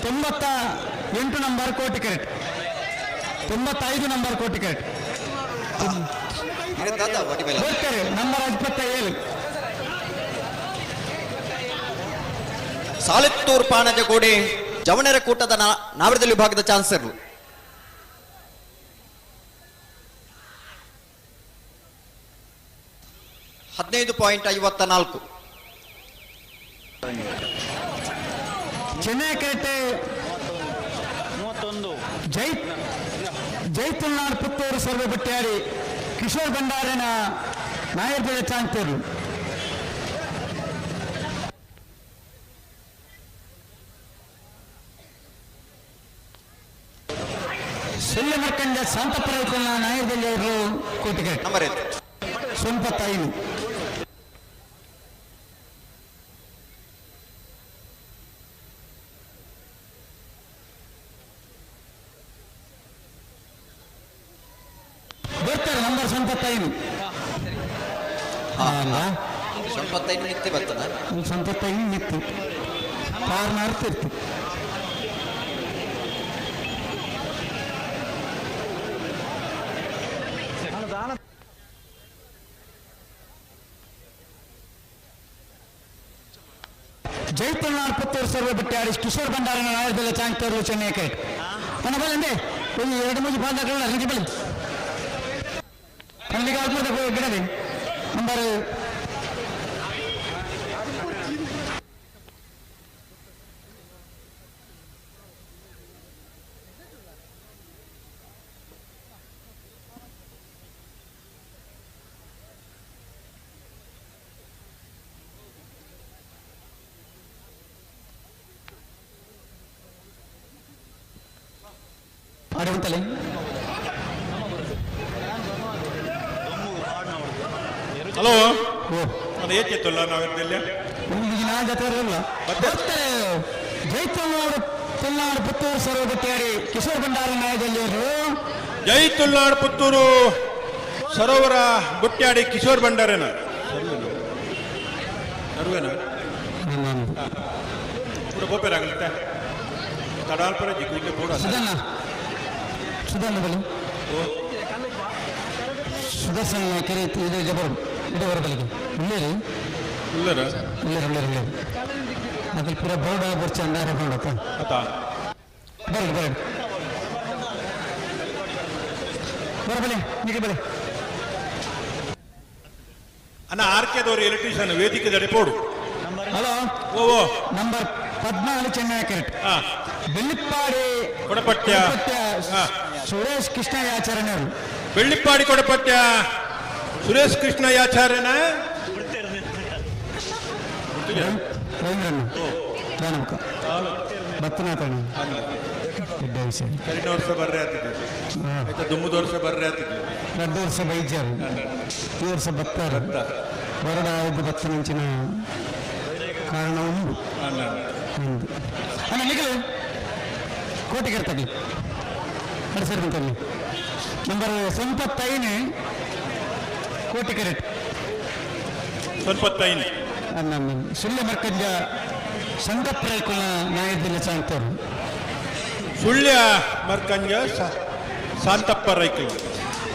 98 ನಂಬರ್ ಕೋಟಿ ಕರೆಕ್ಟ್. 95 ನಂಬರ್ ಕೋಟಿ ಕರೆಕ್ಟ್. ಬರ್ತಾರೆ ನಂಬರ್ 27. ಸಾಲಿತ್ತೂರು ಪಾಣಜ ಕೋಡಿ ಜವಣರ ಕೂಟದ ನಾವರದಲ್ಲಿ ವಿಭಾಗದ ಚಾನ್ಸರ್. 15.54. ಚೆನ್ನೈ ಕರೆಕ್ಟ್. ಜೈ ಜೈತುಲ್ನಾಡ್ ಪುತ್ತೂರು ಸರ್ವೆ ಬಟ್ಟ್ಯಾಡಿ ಕಿಶೋರ್ ಭಂಡಾರಿನ ನಾಯರ್ಬೆಳೆ ಚಾಂತೂರು. ಸುಳ್ಳು ಮರ್ಕಂಡ ಶಾಂತಪ್ಪರ ನಾಯರ್ಬೆಳ್ಳಿ ಅವರು ಕೋಟಿ ಕರೆಕ್ಟ್. ನಂಬರ್ 95. ಬರ್ತಾರೆ ನಂಬರ್ 95. 95 ನಿತ್ಯ ಬರ್ತದ. 95 ನಿತ್ಯ ಕಾರ್ನಾರ್ ತಿರ್ತು. ಜೈತುಲ್ನಾಡ್ ಪುತ್ತೂರು ಸರ್ವೆ ಬಟ್ಟಾಡಿ ಕಿಶೋರ್ ಭಂಡಾರನ ನಾಯರ್ಬೆಲೆ ಚಾಂಗ್ ತೋರ್ಲು ಚೆನ್ನೈ ಕರೆಕ್ಟ್. ನನ್ನ ಬಲ್ಲಿ ಒಂದು ಎರಡು ಮೂರು ಪಾದಗಳು ನನಗೆ ಬಳಿ ಕಣ್ಣಿಗೆ ಆಗ್ಬೋದು ಗಿಡದೆ ನಂಬರ್ ಅಡವಂತಲೆ. ಹಲೋ, ಅದು ಏತಿತ್ತಲ್ಲ ನಾವಿದ್ದಲ್ಲಿ ಮತ್ತೆ ಜೈ ತುಳ್ನಾಡು ಪುತ್ತೂರು ಸರ್ವ ಬಟ್ಟಾಡಿ ಕಿಶೋರ್ ಭಂಡಾರಿ ನಾಯದಲ್ಲಿ ಜೈ ತುಳ್ನಾಡು ಪುತ್ತೂರು ಸರೋವರ ಬುಟ್ಟ್ಯಾಡಿ ಕಿಶೋರ್ ಭಂಡಾರನ ಸರ್ವೇನ ಪೂರ ಬೋಪೇರಾಗಲತ್ತೆ ತಡಾಲ್ಪುರ ಜಿಗ್ಗುಂಡೆ ಪೂರ ಸುಧನ್ನ ಸುಧನ್ನ ಬಲಿ ಸುದರ್ಶನ್ ನಾಯಕರು ಇದು ಬರು ಇಡೇ ಬರಬಲಿಗೆ ಉಳ್ಳೇರಿ ಉಳ್ಳೇರ ಉಳ್ಳೇರು ಉಳ್ಳೇರು ಉಳ್ಳೇರು ಅದ್ರ ಪೂರ ಬೋರ್ಡ್ ಬರ್ಚ ಅಂದಾರೆ ಬೋರ್ಡ್ ಅತಾ ಬರಲಿ ಬರಲಿ ಬರಬಲೆ ನಿಗೆ ಬಲೆ ಅಣ್ಣ ಆರ್ಕೆದವರು ಎಲೆಕ್ಟ್ರಿಷಿಯನ್ ವೇದಿಕೆ ದಡಿಪೋಡು. ಹಲೋ ಓ ಓ ನಂಬರ್ 14 ಚೆನ್ನೈ ಕರೆಕ್ಟ್. ಬೆಳ್ಳಿಪ್ಪಾಡಿ ಕೊಡಪಟ್ಯ ಸುರೇಶ್ ಕೃಷ್ಣಯಾಚಾರ್ಯನವರು. ಬೆಳ್ಳಿಪ್ಪಾಡಿ ಕೊಡಪಟ್ಯ ಸುರೇಶ್ ಕೃಷ್ಣಯಾಚಾರ್ಯನ ರವೀಂದ್ರಣ್ಣ ದಾನಮುಖ ಬತ್ತನಾಥಣ್ಣ ಎಡ್ಡೆ ವಿಷಯ. ಕರಿನ ವರ್ಷ ಬರ್ರೆ ಆತಿದ್ದೆ ಆಯ್ತಾ, ದುಮ್ಮದ ವರ್ಷ ಬರ್ರೆ ಆತಿದ್ದೆ. ರಡ್ಡು ವರ್ಷ ಬೈಜಾರು, ಈ ವರ್ಷ ಬತ್ತಾರೆ ಬರಡ ಒಬ್ಬ ಬತ್ತನಂಚಿನ ಕಾರಣ ಉಂಡು ಉಂಡು. ಅಣ್ಣ ನಿಗಲು ಕೋಟಿಗೆ ತಗಲಿ ಸರಿ ಅಂತಲ್ಲಿ ನಂಬರ್ 95 ಕೋಟಿ ಕರೆಕ್ಟ್. 95 ಅಣ್ಣ ಸುಳ್ಯ ಮರ್ಕಂಜ ಸಂಗಪ್ರೈಕುಲ ನಾಯದಿಲ್ಲ ಸಾಂತವರು. ಸುಳ್ಯ ಮರ್ಕಂಜ ಶಾಂತಪ್ಪ ರೈಕಲ್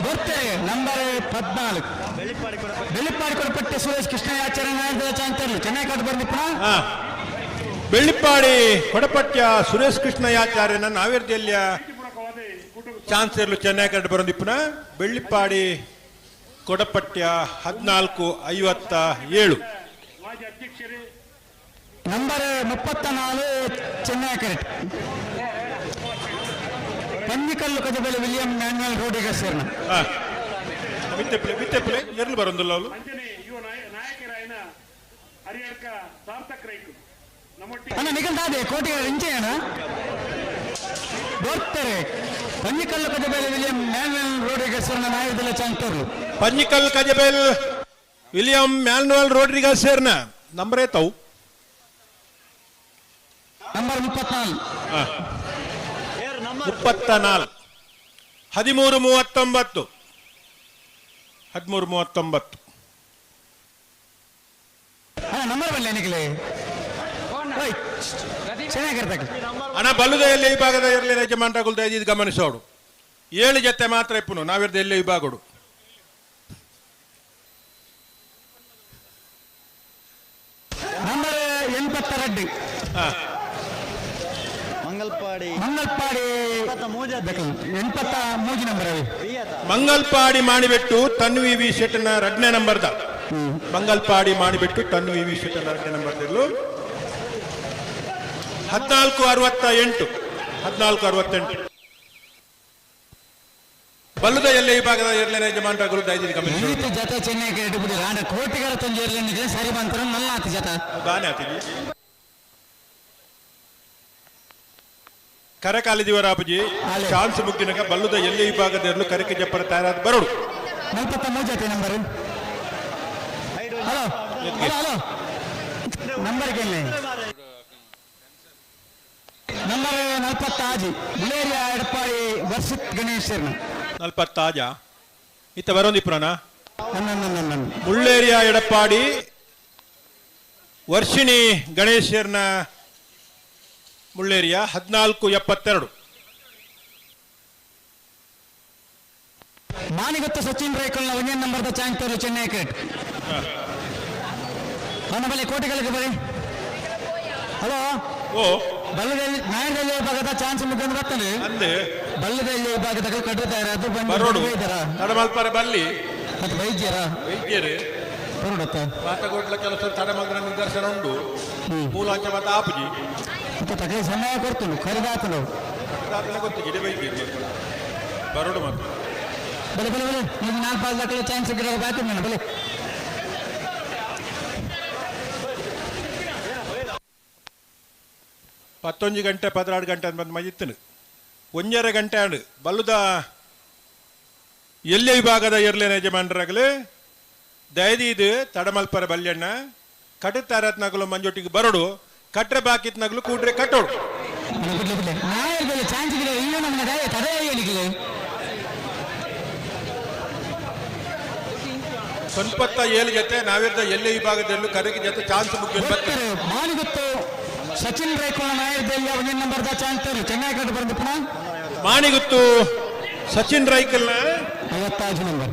ಬರ್ತಾರೆ. ನಂಬರ್ 14 ಬೆಳ್ಳಿಪ್ಪಾಡಿ ಕೊಡಪಟ್ಟೆ ಸುರೇಶ್ ಕೃಷ್ಣಯಾಚಾರ್ಯ ನಾಯಕರ ಚಾಂತರು ಚೆನ್ನೈ ಕಾಡು ಬಂದಿಪ್ಪ. ಬೆಳ್ಳಿಪ್ಪಾಡಿ ಕೊಡಪಟ್ಯ ಸುರೇಶ್ ಕೃಷ್ಣಯಾಚಾರ್ಯನ ನಾವೇರ್ದೆಲ್ಲಿಯ ಚಾನ್ಸ್ ಇರಲು ಚೆನ್ನೈ ಕಡೆ ಬರೋದಿಪ್ಪನ. ಬೆಳ್ಳಿಪ್ಪಾಡಿ ಕೊಡಪಟ್ಯ 14:57. ನಂಬರ್ 34 ಚೆನ್ನೈ ಕರೆಕ್ಟ್. ಪಂಜಿಕಲ್ಲು ಕಜಬೆಲೆ ವಿಲಿಯಂ ಮ್ಯಾನ್ಯಲ್ ರೋಡಿಗಸ್ ಸೇರ್ನ. ಮಿತ್ತೆಪ್ಪಲೆ ಎರ್ಲು ಬರೋದಿಲ್ಲ ಅವಳು. ಅಣ್ಣ ನಿಗಲ್ದಾದೆ ಕೋಟಿ ಇಂಚೆಯಣ್ಣ ಬರ್ತಾರೆ. ಪಂಜಿಕಲ್ಲು ಕಜಬೆಲೆ ವಿಲಿಯಂ ಮ್ಯಾನ್ಯಲ್ ರೋಡಿಗಸ್ ಸೇರ್ನ ನಾಯಕದಲ್ಲ ಚಾಂತರು. ಪಂಜಿಕಲ್ ಕಜಬೆಲ್ ವಿಲಿಯಂ ಮ್ಯಾನ್ಯುವಲ್ ರೋಡ್ರಿಗಸ್ ಸೇರ್ನ ನಂಬರ್ ಏತವು? ನಂಬರ್ 34. 34 13:39. 13:39. ಅಣ್ಣ ನಂಬರ್ ಬರಲಿ ನಿಗಲೆ ಚೆನ್ನಾಗಿರ್ತಕ್ಕ. ಅಣ್ಣ ಬಲ್ಲುದ ಎಲ್ಲಿ ವಿಭಾಗದ ಇರಲಿ ಯಜಮಾನ್ರಗುಲ್ದ ಇದು ಗಮನಿಸೋಡು. 7 ಜೊತೆ ಮಾತ್ರ ಇಪ್ಪನು ನಾವಿರ್ದ ಎಲ್ಲೇ ವಿಭಾಗಡು. ನಂಬರ್ 82 ಮಂಗಲ್ಪಾಡಿ ಮಂಗಲ್ಪಾಡಿ 83 ನಂಬರ್ ಅವಿ. ಮಂಗಲ್ಪಾಡಿ ಮಾಡಿಬಿಟ್ಟು ತನ್ವಿ ವಿ ಶೆಟ್ಟನ 2ನೇ ನಂಬರ್ದ. ಮಂಗಲ್ಪಾಡಿ ಮಾಡಿಬಿಟ್ಟು ತನ್ವಿ ವಿ ಶೆಟ್ಟನ 2ನೇ ನಂಬರ್ ಇರಲು 14:68. 14:68. ಬಲ್ಲುದ ಎಲ್ಲೇ ವಿಭಾಗದ ಎರಡನೇ ಯಜಮಾನ್ರಗಳು ದಯವಿಟ್ಟು ಗಮನಿಸಿ. ಈತ ಜತ ಚೆನ್ನೈ ಬಿಡಿ ರಾಂಡ ಕೋಟಿಗರ ತೊಂದರೆ ಸರಿ ಬಂತರ ನಲ್ಲ ಆತ ಜತ. ಬಾನೆ ಆತಿಗೆ ಕರಕಾಲಿದಿವರ ಅಪ್ಪಜಿ ಚಾನ್ಸ್ ಮುಗ್ದಿನಕ ಬಲ್ಲುದ ಎಲ್ಲೇ ವಿಭಾಗದ ಎರಲು ಕರಕೆ ಜಪ್ಪರ ತಯಾರಾದ ಬರೋಡು. 43 ಜೊತೆ number. Hello hello hello number ಕೇಳಿ. ನಂಬರ್ 46 ಬುಲೇರಿಯಾ ಎಡಪ್ಪಾಡಿ ವರ್ಷಿತ್ ಗಣೇಶ್. 46 ಇತ್ತ ಬರೋಂದಿಪ್ರನ ಮುಳ್ಳೇರಿಯಾ ಎಡಪ್ಪಾಡಿ ವರ್ಷಿಣಿ ಗಣೇಶರ್ನ ಮುಳ್ಳೇರಿಯಾ 14:72. ಮಾನಿಗೊತ್ತು ಸಚಿನ್ ರೈಕಲ್ನ ಒಂದೇ ನಂಬರ್ದ ಚಾಂತರು ಚೆನ್ನೈ ಕ್ರಿಕೆಟ್. ಅವನ ಬಳಿ ಕೋಟಿಗಳಿಗೆ ಬಳಿ. ಹಲೋ ಓ ಬಲ್ಲದಲ್ಲಿ ನಾಯಕದಲ್ಲಿ ವಿಭಾಗದ ಚಾನ್ಸ್ ಮುಗ್ದು ಬರ್ತಾನೆ. ಅಂದೆ ಬಲ್ಲದಲ್ಲಿ ವಿಭಾಗದ ಕಟ್ಟುತ್ತಾ ಇರೋದು ಬಂದು ಬರೋಡು ಇದ್ದಾರ ತಡಮಲ್ಪರ ಬಲ್ಲಿ ಅದು ವೈದ್ಯರ ವೈದ್ಯರು ಬರೋಡತ್ತ ಮಾತಗೋಟ್ಲ ಕೆಲಸ ತಡಮಲ್ಪರ ನಿದರ್ಶನ ಉಂಟು ಮೂಲಾಂಚ ಮಾತ ಆಪುಜಿ ಮತ್ತೆ ತಗಲಿ ಸಮಯ ಕೊಡ್ತುಂಡು ಖರೀದಾತನು ಗೊತ್ತು ಗಿಡ ವೈದ್ಯರು ಬರೋಡು ಮಾತ್ರ ಬಲೆ ಬಲೆ ಬಲೆ ನೀವು 4-5 ಲಕ್ಷ ಚಾನ್ಸ್ ಗಿಡ ಬಾಕಿ ನಾನು ಬಲೆ 11 ಗಂಟೆ 16 ಗಂಟೆ ಅಂತ ಬಂದು ಮಜಿತ್ತನು 1.5 ಗಂಟೆ ಆಂಡು ಬಲ್ಲುದ ಎಲ್ಲೇ ವಿಭಾಗದ ಎರ್ಲೇನ ಯಜಮಾನರಾಗಲಿ ದಯದೀದು ತಡಮಲ್ಪರ ಬಲ್ಯಣ್ಣ ಕಟ್ಟುತ್ತಾರತ್ನಗಲು ಮಂಜೊಟ್ಟಿಗೆ ಬರೋಡು ಕಟ್ರೆ ಬಾಕಿತ್ನಗಲು ಕೂಡ್ರೆ ಕಟ್ಟೋಡು. ಸ್ವಲ್ಪ 7 ಜೊತೆ ನಾವಿರ್ದ ಎಲ್ಲೇ ವಿಭಾಗದಲ್ಲೂ ಕರಗಿ ಜೊತೆ ಚಾನ್ಸ್ ಮುಖ್ಯ ಮಾನಿಗೊತ್ತು ಸಚಿನ್ ರೈಕೋಣ ನಾಯಕದಲ್ಲಿ ಒಂದೇ ನಂಬರ್ದ ಚಾನ್ಸ್ ಚೆನ್ನೈ ಕಟ್ಟು ಬಂದು ಪುನಃ ಮಾಣಿಗುತ್ತು ಸಚಿನ್ ರೈಕಲ್ನ 56 ನಂಬರ್.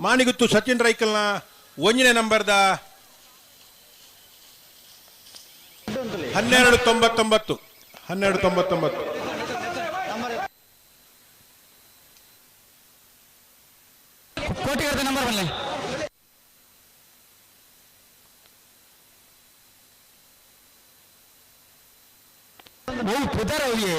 ಮಾಣಿಗುತ್ತು ಸಚಿನ್ ರೈಕಲ್ನ 1ನೇ ನಂಬರ್ದ 12.99 12.99. ಕೋಟಿಗರದ ನಂಬರ್ ಬನ್ನಿ. ಓ ಪುದರ ಹೋಗಿ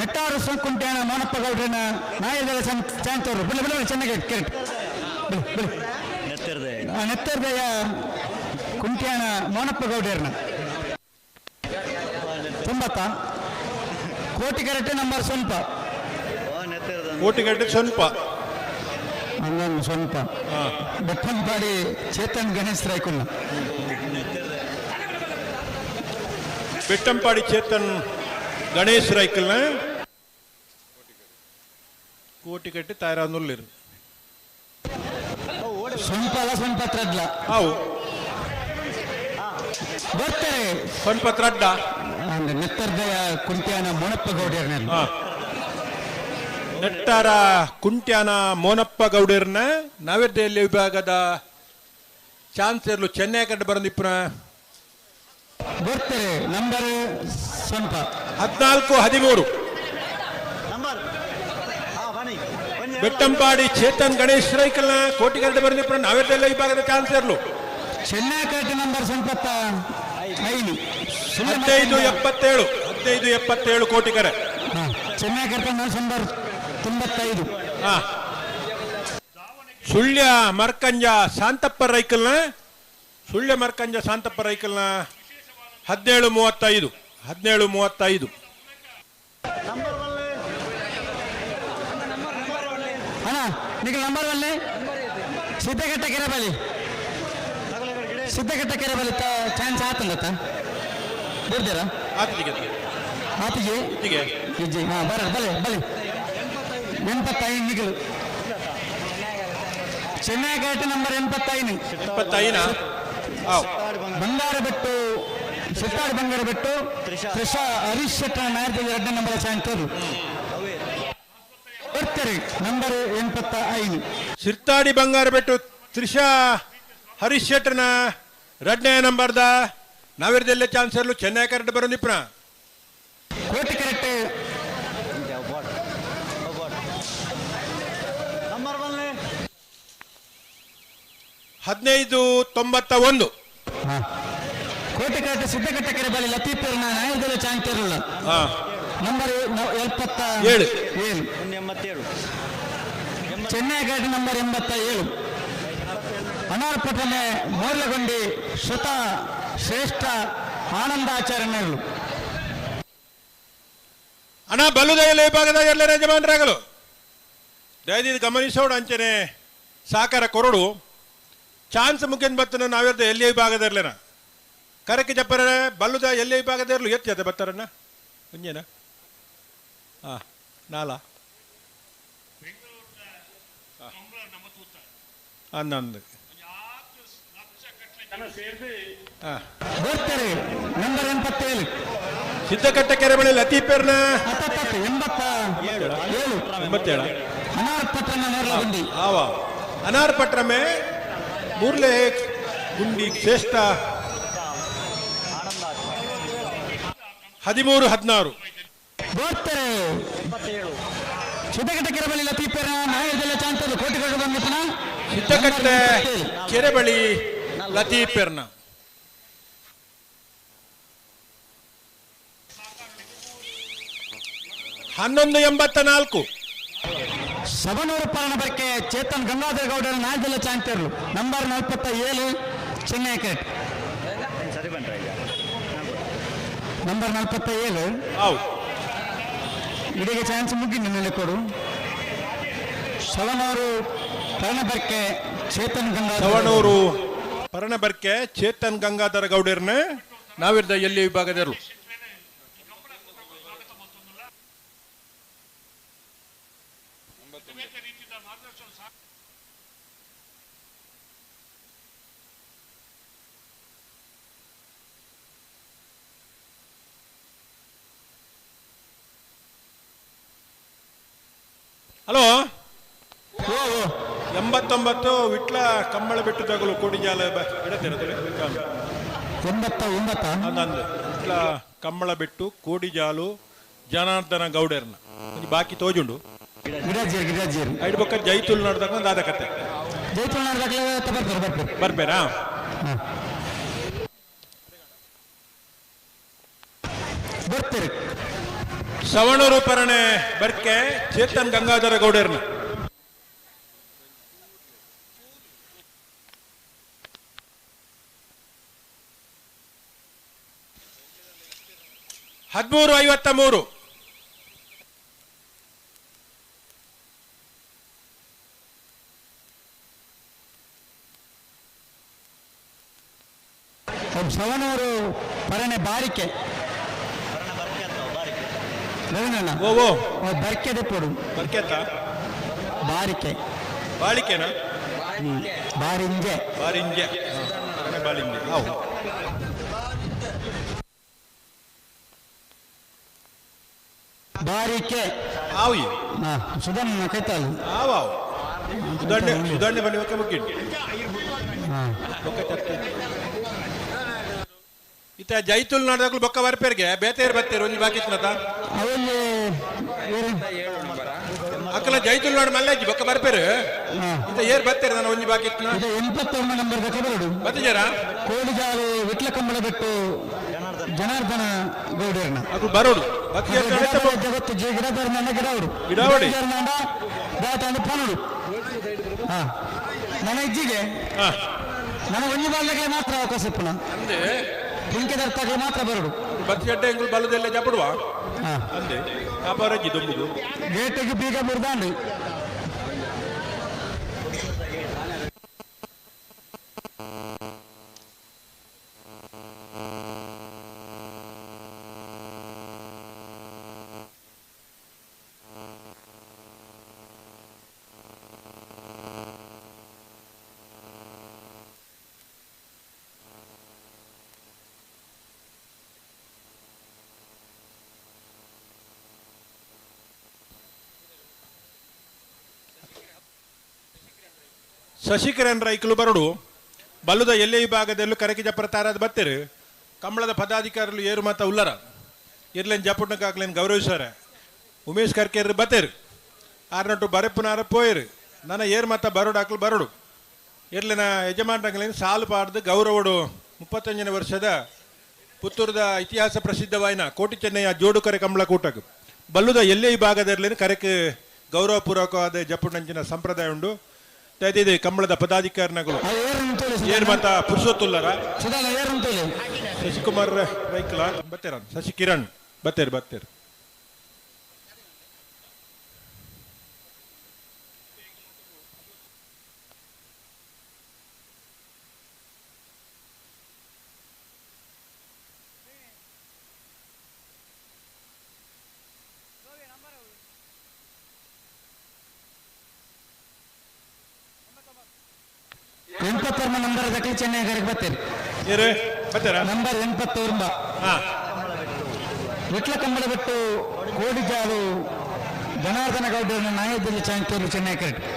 ನೆಟ್ಟಾರು ಕುಂಟ್ಯಾಣ ಮೋನಪ್ಪ ಗೌಡ್ರನ ನಾಯಕರ ಚಾಂತವರು ಬಿಡಿ ಬಿಡಿ ಚೆನ್ನಾಗಿ ಕರೆಕ್ಟ್ ಬಿಡಿ ಬಿಡಿ ನೆತ್ತರ್ದೆಯ ಕುಂಟ್ಯಾಣ ಮೋನಪ್ಪ ಗೌಡ್ರನ 90 ಕೋಟಿ ಕರೆಕ್ಟ್ ನಂಬರ್ ಸ್ವಲ್ಪ ಕೋಟಿಗಟ್ಟೆ ಸ್ವಲ್ಪ ಹಂಗೊಂದು ಸ್ವಲ್ಪ ಬೆಟ್ಟಂಪಾಡಿ ಚೇತನ್ ಗಣೇಶ್ ರಾಯ್ಕುಲ್ಲ. ಬೆಟ್ಟಂಪಾಡಿ ಚೇತನ್ ಗಣೇಶ್ ರೈಕಲ್ನ ಕೋಟಿಗಟ್ಟೆ ತಾಯರಾನುಲ್ಲಿರು. ಸ್ವಲ್ಪ ಅಲ್ಲ ಸ್ವಲ್ಪ ತ್ರಡ್ಲ ಅವು ಬರ್ತಾರೆ ಸ್ವಲ್ಪ ತ್ರಡ್ಡ ಅಂದ್ರೆ ನೆತ್ತರ್ದಯ ಕುಂಟ್ಯಾನ ಮೋನಪ್ಪ ಗೌಡ್ಯರ್ನ. ನೆಟ್ಟಾರ ಕುಂಟ್ಯಾನ ಮೋನಪ್ಪ ಗೌಡರ್ನ ನಾವೆರ್ದೆಯಲ್ಲಿ ವಿಭಾಗದ ಚಾನ್ಸರ್ಲು ಚೆನ್ನೈ ಕಡೆ ಬರಂದಿಪ್ಪನ ಬರ್ತಾರೆ ನಂಬರ್ ಸ್ವಲ್ಪ 14 13. ಬೆಟ್ಟಂಪಾಡಿ ಚೇತನ್ ಗಣೇಶ್ ರೈಕಲ್ನ ಕೋಟಿಗರಡೆ ಬರಂದಿಪ್ಪನ ನಾವೆರ್ದೆಲ್ಲ ವಿಭಾಗದ ಚಾನ್ಸರ್ಲು ಚೆನ್ನೈ ಕರೆಕ್ಟ್ ನಂಬರ್ ಸ್ವಲ್ಪ 5 15 77 15 77 ಕೋಟಿಗರೆ. ಚೆನ್ನೈ ಕರೆಕ್ಟ್ ನಂಬರ್ 95. ಸುಳ್ಯ ಮರ್ಕಂಜ ಶಾಂತಪ್ಪ ರೈಕಲ್ನ ಸುಳ್ಯ ಮರ್ಕಂಜ ಶಾಂತಪ್ಪ ರೈಕಲ್ನ 17 35 17 35. ಅಣ್ಣ ನಿಖಿಲ್ ನಂಬರ್ ಒನ್ನೆ ಸಿದ್ದಘಟ್ಟ ಕೆರೆಬಳಿ ಸಿದ್ದಘಟ್ಟ ಕೆರೆಬಳಿ ಚಾನ್ಸ್ ಆತಂದತ್ತ ಬಿಡ್ತೀರಾ ಆತಿಗೆ ಇಜ್ಜಿ ಹಾಂ ಬರ ಬಲೆ ಬಲೆ 85 ನಿಖಿಲ್. ಚೆನ್ನೈ ಘಾಟ್ ನಂಬರ್ 85 85. ಬಂಗಾರಬೆಟ್ಟು ಸಿತ್ತಾಡಿ ಬಂಗಾರಬೆಟ್ಟು ತ್ರಿಷಾ ಹರೀಶ್ ಶೆಟ್ಟರ್ ನಾಯಕಿ 2ನೇ ನಂಬರ್ ಚಾನ್ಸರ್ ಬರ್ತಾರೆ ನಂಬರ್ 85. ಸಿರ್ತಾಡಿ ಬಂಗಾರಬೆಟ್ಟು ತ್ರಿಷಾ ಹರೀಶ್ ಶೆಟ್ಟರ್ನ 2ನೇ ನಂಬರ್ದ ನಾವಿರ್ದೆಲ್ಲ ಚಾನ್ಸರ್ಲು ಚೆನ್ನೈ ಕರೆಕ್ಟ್ ಬರೋ ನಿಪ್ನ ಕೋಟಿ ಕರೆಕ್ಟ್ 15 91. ಕೋಟಿ ಕರೆಕ್ಟ್ ಸಿದ್ದಘಟ್ಟ ಕೆರೆ ಬಳಿ ಲತೀಫ್ ನಾಯಕದಲ್ಲ ಚಾನ್ಸ್ ಇರಲ್ಲ ನಂಬರ್ 77 ಚೆನ್ನೈ ಘಾಟ್ ನಂಬರ್ 87. ಅನಾರ್ಪಟ್ಟಣೆ ಮೋರ್ಲಗೊಂಡಿ ಶ್ರುತ ಶ್ರೇಷ್ಠ ಆನಂದಾಚಾರ್ಯನರು. ಅಣ್ಣ ಬಲ್ಲುದಯಲ್ಲಿ ವಿಭಾಗದ ಎಲ್ಲರ ಯಜಮಾನರಾಗಲು ದಯದೀದು ಗಮನಿಸೋಣ ಅಂಚನೆ ಸಾಕಾರ ಕೊರಡು ಚಾನ್ಸ್ ಮುಖ್ಯನ್ ಬತ್ತನ ನಾವಿರ್ದ ಎಲ್ಲಿ ವಿಭಾಗದ ಇರ್ಲೇನ ಕರಕ್ಕೆ ಜಪ್ಪರ ಬಲ್ಲುದ ಎಲ್ಲಿ ವಿಭಾಗದ ಇರಲು ಎತ್ತಿ ಬತ್ತಾರಣ್ಣ ಒಂಜೇನ ಹಾ ನಾಲ ಅನ್ನೊಂದು ಬರ್ತಾರೆ ನಂಬರ್ 87. ಸಿದ್ದಕಟ್ಟ ಕೆರೆ ಬಳಿ ಲತೀಪೇರ್ನ 87 87. ಅನಾರ್ಪಟ್ಟಣ ನೇರಲಗುಂಡಿ. ಆವ ಅನಾರ್ಪಟ್ರಮೆ ಮೂರ್ಲೆ ಗುಂಡಿ ಶ್ರೇಷ್ಠ 13 16. ಬರ್ತಾರೆ ಸಿದ್ದಕಟ್ಟ ಕೆರೆ ಬಳಿ ಲತೀಪೇರ್ನ ನಾಯಕದಲ್ಲ ಚಾಂತದ್ದು ಕೋಟಿಗೌಡ ಬಂದಿಪ್ಪನ ಸಿದ್ದಕಟ್ಟೆ ಕೆರೆ ಬಳಿ ಲತೀಪೇರ್ನ 11 84. ಸಬನೂರು ಪಾಲನ ಬರ್ಕೆ ಚೇತನ್ ಗಂಗಾಧರ ಗೌಡರ ನಾಯಕದಲ್ಲ ಚಾಂತಿರ್ಲು ನಂಬರ್ 47 ಚೆನ್ನೈ ಕಟ್ ನಂಬರ್ 47. ಇಡೀ ಚಾನ್ಸ್ ಮುಗಿ ನಿನ್ನಲ್ಲಿ ಕೊಡು. ಸವಣೂರು ಪರಣಬರ್ಕೆ ಚೇತನ್ ಗಂಗಾಧರ ಸವಣೂರು ಪರಣಬರ್ಕೆ ಚೇತನ್ ಗಂಗಾಧರ ಗೌಡರ್ನ ನಾವಿರ್ದ ಎಲ್ಲಿ ವಿಭಾಗದರು. ಹಲೋ 89 ವಿಟ್ಲ ಕಂಬಳ ಬೆಟ್ಟು ತಗಲು ಕೋಡಿಜಾಲ 89 ವಿಟ್ಲ ಕಂಬಳ ಬೆಟ್ಟು ಕೋಡಿಜಾಲು ಜನಾರ್ದನ ಗೌಡರ್ನ ಒಂಜಿ ಬಾಕಿ ತೋಜುಂಡು ಗಿಡಾಜಿಯರ್ ಗಿಡಾಜಿಯರ್ ಐಡ್ ಬೊಕ್ಕ ಜೈತುಲ್ ನಾಡ್ದಾಗ ಒಂದು ಆದ ಕತೆ ಜೈತುಲ್ ನಾಡ್ದಾಗಲೇ ಬರ್ತಾರೆ ಬರ್ತಾರೆ ಬರ್ಬೇರಾ ಬರ್ತಾರೆ ಸವಣೂರು ಪರಣೆ ಬರ್ಕೆ ಚೇತನ್ ಗಂಗಾಧರ ಗೌಡರ್ನ 13:53 ಸವಣೂರು ಪರಣೆ ಬಾರಿಕೆ ರವೀಂದ್ರಣ್ಣ ಬರ್ಕೆ ದೆಪ್ಪೋಡು ಬರ್ಕೆ ಬಾರಿಕೆ ಬಾಳಿಕೆನಾ ಬಾರಿಂಜೆ ಬಾರಿಂಜೆ ಬಾಳಿಂಜೆ ಹೌದು ಬಾರಿಕೆ ಆವು ಸುಧಣ್ಣ ಕೈತಾಲು ಆವು ಆವು ಸುಧಣ್ಣೆ ಸುಧಣ್ಣೆ ಬನ್ನಿ ಒಕ್ಕ ಮುಗ್ಗಿ ಇತ್ತ ಜೈತುಲ್ ನಾಡ್ದಾಗ್ಲು ಬೊಕ್ಕ ಬರ್ಪೇರ್ಗೆ ಬೇತೇರು ಬತ್ತೇರು ಒಂಜಿ ಬಾಕಿ ಇತ್ತನತ ಅಕ್ಕಲ ಜೈತುಲ್ ನಾಡು ಮಲ್ಲಾಜಿ ಬೊಕ್ಕ ಬರ್ಪೇರು ಇತ್ತ ಏರ್ ಬತ್ತೇರು ನಾನು ಒಂಜಿ ಬಾಕಿ ಇತ್ತನ 89 ನಂಬರ್ ಬರಡು ಬತ್ತಿಜಾರ ಕೋಡಿಜಾಲು ವಿಟ್ಲ ಕಂಬಳ ಬೆಟ್ಟು ಜನಾರ್ದನ ಗೌಡರ್ನ ಅಕುಲು ಬರೋಡು ಜಗತ್ತು ಜಿ ಗಿಡದಾರ್ನ ಗಿಡವರು ಗಿಡಾವಡಿ. ದಾಟ ಪನಡು ನನ್ನ ಇಜ್ಜಿಗೆ ನನ್ನ ಒಂಜಿ ಬಾಲ್ಯಕ್ಕೆ ಮಾತ್ರ ಅವಕಾಶ ಇಪ್ಪುನ ಪುಂಕೆದರ್ಥಕ್ಕೆ ಮಾತ್ರ ಬರಡು ಬತ್ತಿ ಅಡ್ಡ ಎಂಗುಲು ಬಲದೆಲ್ಲ ಜಪಡುವ ಅಂದೆ ಕಾಪಾರಜ್ಜಿ ದೊಂಬುದು ಗೇಟಿಗೆ ಬೀಗ ಮುರ್ದಾಂಡು ಶಶಿಕಿರಣ್ ರೈಕಲು ಬರಡು ಬಲ್ಲುದ ಎಲ್ಲೆ ವಿಭಾಗದಲ್ಲೂ ಕರಕಿ ಜಪ್ಪರ ತಾರಾದ ಬತ್ತೇರು ಕಂಬಳದ ಪದಾಧಿಕಾರಿಗಳು ಏರು ಮಾತ ಉಲ್ಲರ ಇರ್ಲೇನ್ ಜಪುಟ್ನಕ್ಕಾಗ್ಲೇನ್ ಗೌರವಿಸಾರೆ ಉಮೇಶ್ ಕರ್ಕೇರು ಬತ್ತೇರು ಆರ್ನಟ್ಟು ಬರೆಪ್ಪುನಾರ ಪೋಯರು ನನ್ನ ಏರು ಮಾತ ಬರೋಡು ಹಾಕ್ಲು ಬರೋಡು ಇರ್ಲಿನ ಯಜಮಾನ್ರಂಗ್ಲೇನು ಸಾಲು ಪಾಡ್ದು ಗೌರವಡು 35ನೇ ವರ್ಷದ ಪುತ್ತೂರದ ಇತಿಹಾಸ ಪ್ರಸಿದ್ಧವಾಯಿನ ಕೋಟಿ ಚೆನ್ನಯ್ಯ ಜೋಡುಕರೆ ಕಂಬಳ ಕೂಟಕ್ಕೆ ಬಲ್ಲುದ ಎಲ್ಲೆ ವಿಭಾಗದಲ್ಲಿನ ಕರೆಕ್ ಗೌರವಪೂರ್ವಕವಾದ ಜಪ್ಪುನಂಚಿನ ಸಂಪ್ರದಾಯ ಉಂಡು ಇದೆ ಕಂಬಳದ ಪದಾಧಿಕಾರಿನಗಳು ಏನ್ ಮಾತ ಪುರುಷೋತ್ತುಲ್ಲರ ಶಶಿಕುಮಾರ್ ರೈಕ್ಲ ಬತ್ತೇರ ಶಶಿಕಿರಣ್ ಬತ್ತೇರು ಬತ್ತೇರು ನಂಬರ್ ದಕ್ಕಲಿ ಚೆನ್ನೈ ಕರೆಗೆ ಬತ್ತೀರಿ ನಂಬರ್ 89 ವಿಟ್ಲ ಕಂಬಳ ಬಿಟ್ಟು ಕೋಡಿಜಾಲು ಜನಾರ್ದನ ಗೌಡರನ್ನ ನಾಯದಲ್ಲಿ ಚಾಂಕ್ಯರು ಚೆನ್ನೈ ಕರೆಕ್ಟ್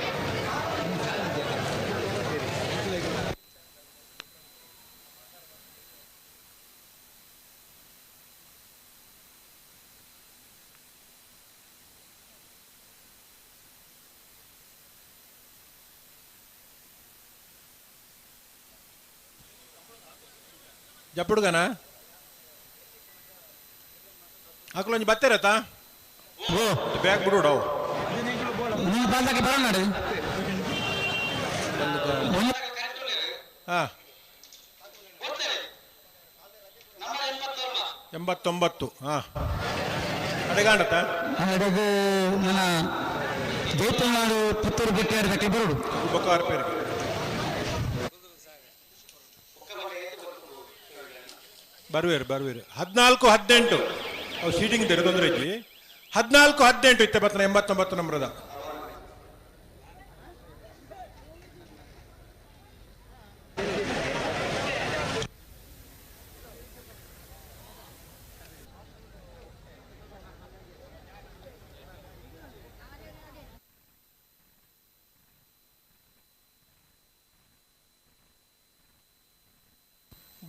ಜಪ್ಪುಡ್ಗನ ಅಕ್ಲೊಂಜಿ ಬತ್ತೇರತ್ತ ಬ್ಯಾಗ್ ಬಿಡು ಅವು ನಿಮ್ಮ ಬಂದಾಗ ಬರೋಣ ಹಾ 89 ಹಾ ಅಡೆಗಾಂಡತ್ತ ಅಡೆಗೆ ನನ್ನ ಜೈತನಾಡು ಪುತ್ತೂರು ಬೆಟ್ಟ ಬರೋಡು ಬೊಕ್ಕ ಅರ್ಪೇರಿಗೆ ಬರುವೇರು ಬರುವೇರು 14 18 ಅವು ಸೀಟಿಂಗ್ there ತೊಂದರೆ ಇಜ್ಜಿ 14 18 ಇತ್ತೆ ಬತ್ತನ 89 ನಂಬರದ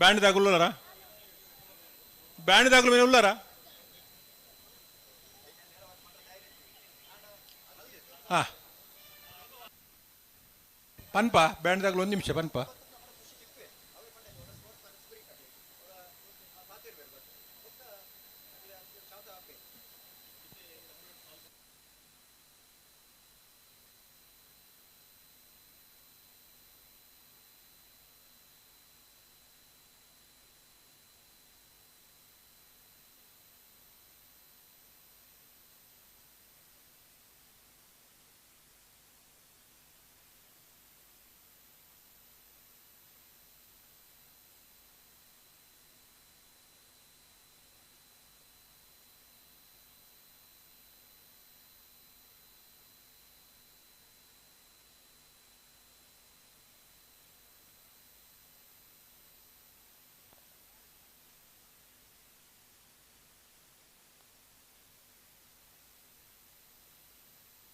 ಬ್ಯಾಂಡ್ ದಾಗುಲ್ಲಾರ ಬ್ಯಾಂಡ್ ದಾಗುಲ ಮೇಲೆ ಉಲ್ಲಾರ ಹಾ ಪನ್ಪ ಬ್ಯಾಂಡ್ ದಾಗುಲು ಒಂದು ನಿಮಿಷ ಪನ್ಪ.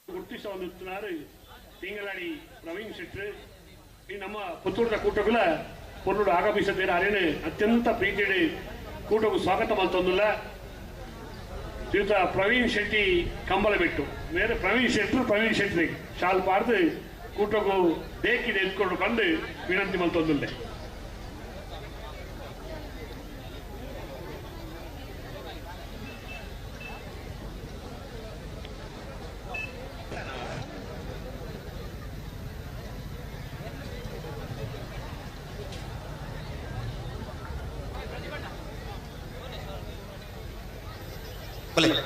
ಗುರುತಿಸುತ್ತಿದ್ದಾರೆ ತಿಂಗಳಾಡಿ ಪ್ರವೀಣ್ ಶೆಟ್ರು. ಈ ನಮ್ಮ ಪುತ್ತೂರದ ಕೂಟಗಳ ಪೊರ್ಲುಡು ಆಗಮಿಸದೇರ ಅರೇನು ಅತ್ಯಂತ ಪ್ರೀತಿಯಡಿ ಕೂಟకు ಸ್ವಾಗತ ಮಲ್ತೊಂದುಲ್ಲ ಶ್ರೀಯುತ ಪ್ರವೀಣ್ ಶೆಟ್ಟಿ ಕಂಬಳ ಬಿಟ್ಟು ಬೇರೆ ಪ್ರವೀಣ್ ಶೆಟ್ರು ಪ್ರವೀಣ್ ಶೆಟ್ಟಿ ಶಾಲ್ ಪಾಡ್ದು ಕೂಟకు ದೇಕಿದೆ ಎತ್ಕೊಂಡು ಬಂದು ವಿನಂತಿ ಮಲ್ತೊಂದುಲ್ಲೆ.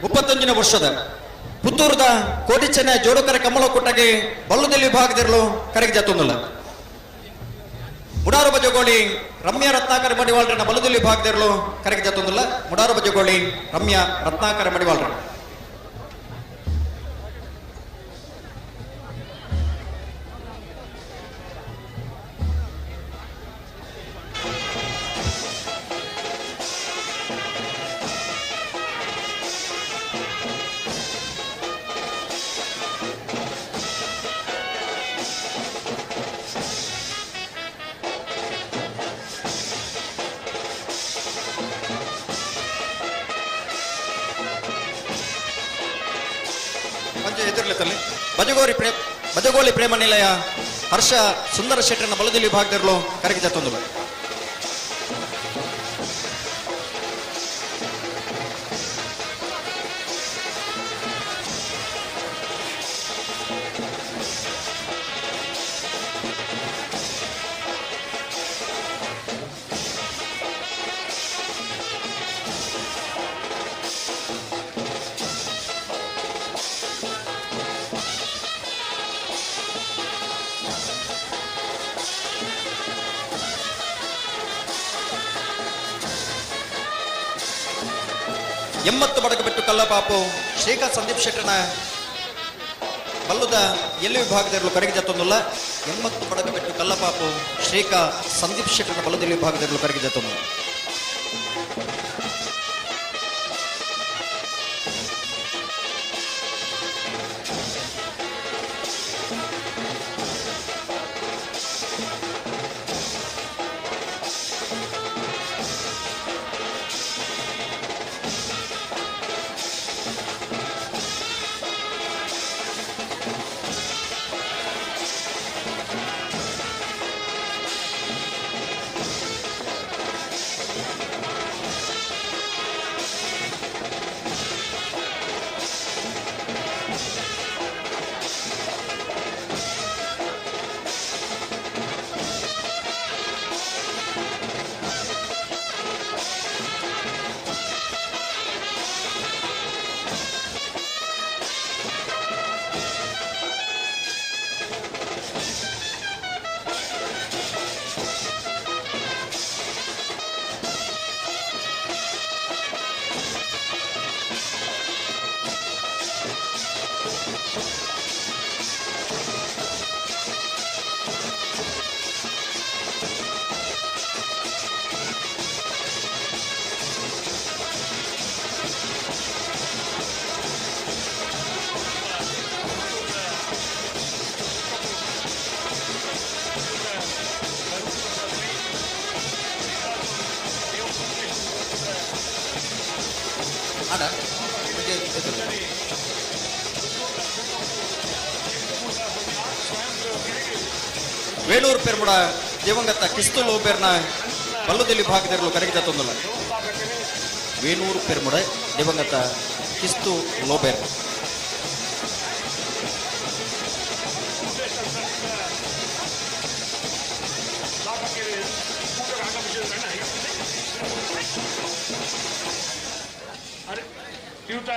ಮುಪ್ಪತ್ತೊಂದನೇ ವರ್ಷದ ಪುತ್ತೂರದ ಕೋಟಿ ಚೆನ್ನ ಜೋಡುಕರ ಕಮಲ ಕೊಟ್ಟಾಗಿ ಬಲ್ಲುದಲ್ಲಿ ವಿಭಾಗದಿರಲು ಕರೆಗೆ ಜಾತೊಂದಿಲ್ಲ. ಮುಡಾರು ಬಜಗೋಳಿ ರಮ್ಯಾ ರತ್ನಾಕರ ಮಡಿವಾಳ್ರನ್ನ ಬಲ್ಲುದಲ್ಲಿ ವಿಭಾಗದಿರಲು ಕರೆಗೆ ಜಾತೊಂದಿಲ್ಲ. ಮುಡಾರು ಬಜಗೋಳಿ ರಮ್ಯಾ ರತ್ನಾಕರ ಮಡಿವಾಳ್ರ. ಬಜಗೋಳಿ ಪ್ರೇಮ ನಿಲಯ ಹರ್ಷ ಸುಂದರ ಶೆಟ್ಟರನ್ನ ಬಲದಲ್ಲಿ ವಿಭಾಗದಿರಲು ಕರೆಗೆ ಜಾತೊಂದು. ಎಂಬತ್ತು ಬಡಕ ಬಿಟ್ಟು ಕಲ್ಲಪಾಪು ಶ್ರೀಕಾಂತ್ ಸಂದೀಪ್ ಶೆಟ್ಟರ್ನ ಬಲ್ಲುದ ಎಲ್ಲಿ ವಿಭಾಗದಿರಲು ಕರೆಗೆ ಜಾತೊಂದುಲ್ಲ. 80 ಬಡಕ ಬಿಟ್ಟು ಕಲ್ಲಪಾಪು ಶ್ರೀಕಾ ಸಂದೀಪ್ ಶೆಟ್ಟರ್ನ ಬಲ್ಲದಲ್ಲಿ ವಿಭಾಗದಿರಲು ಕರೆಗೆ ಜಾತೊಂದು. ವೇಣೂರು ಪೆರ್ಮುಡ ದಿವಂಗತ ಕಿಸ್ತು ಲೋಬೇರ್ನ ಬಲ್ಲುದಲ್ಲಿ ಭಾಗದಿರಲು ಕರಗಿದ ತೊಂದಲ. ವೇಣೂರು ಪೆರ್ಮುಡ ದಿವಂಗತ ಕಿಸ್ತು ಲೋಬೇರ್. ಶ್ರೀಯುತ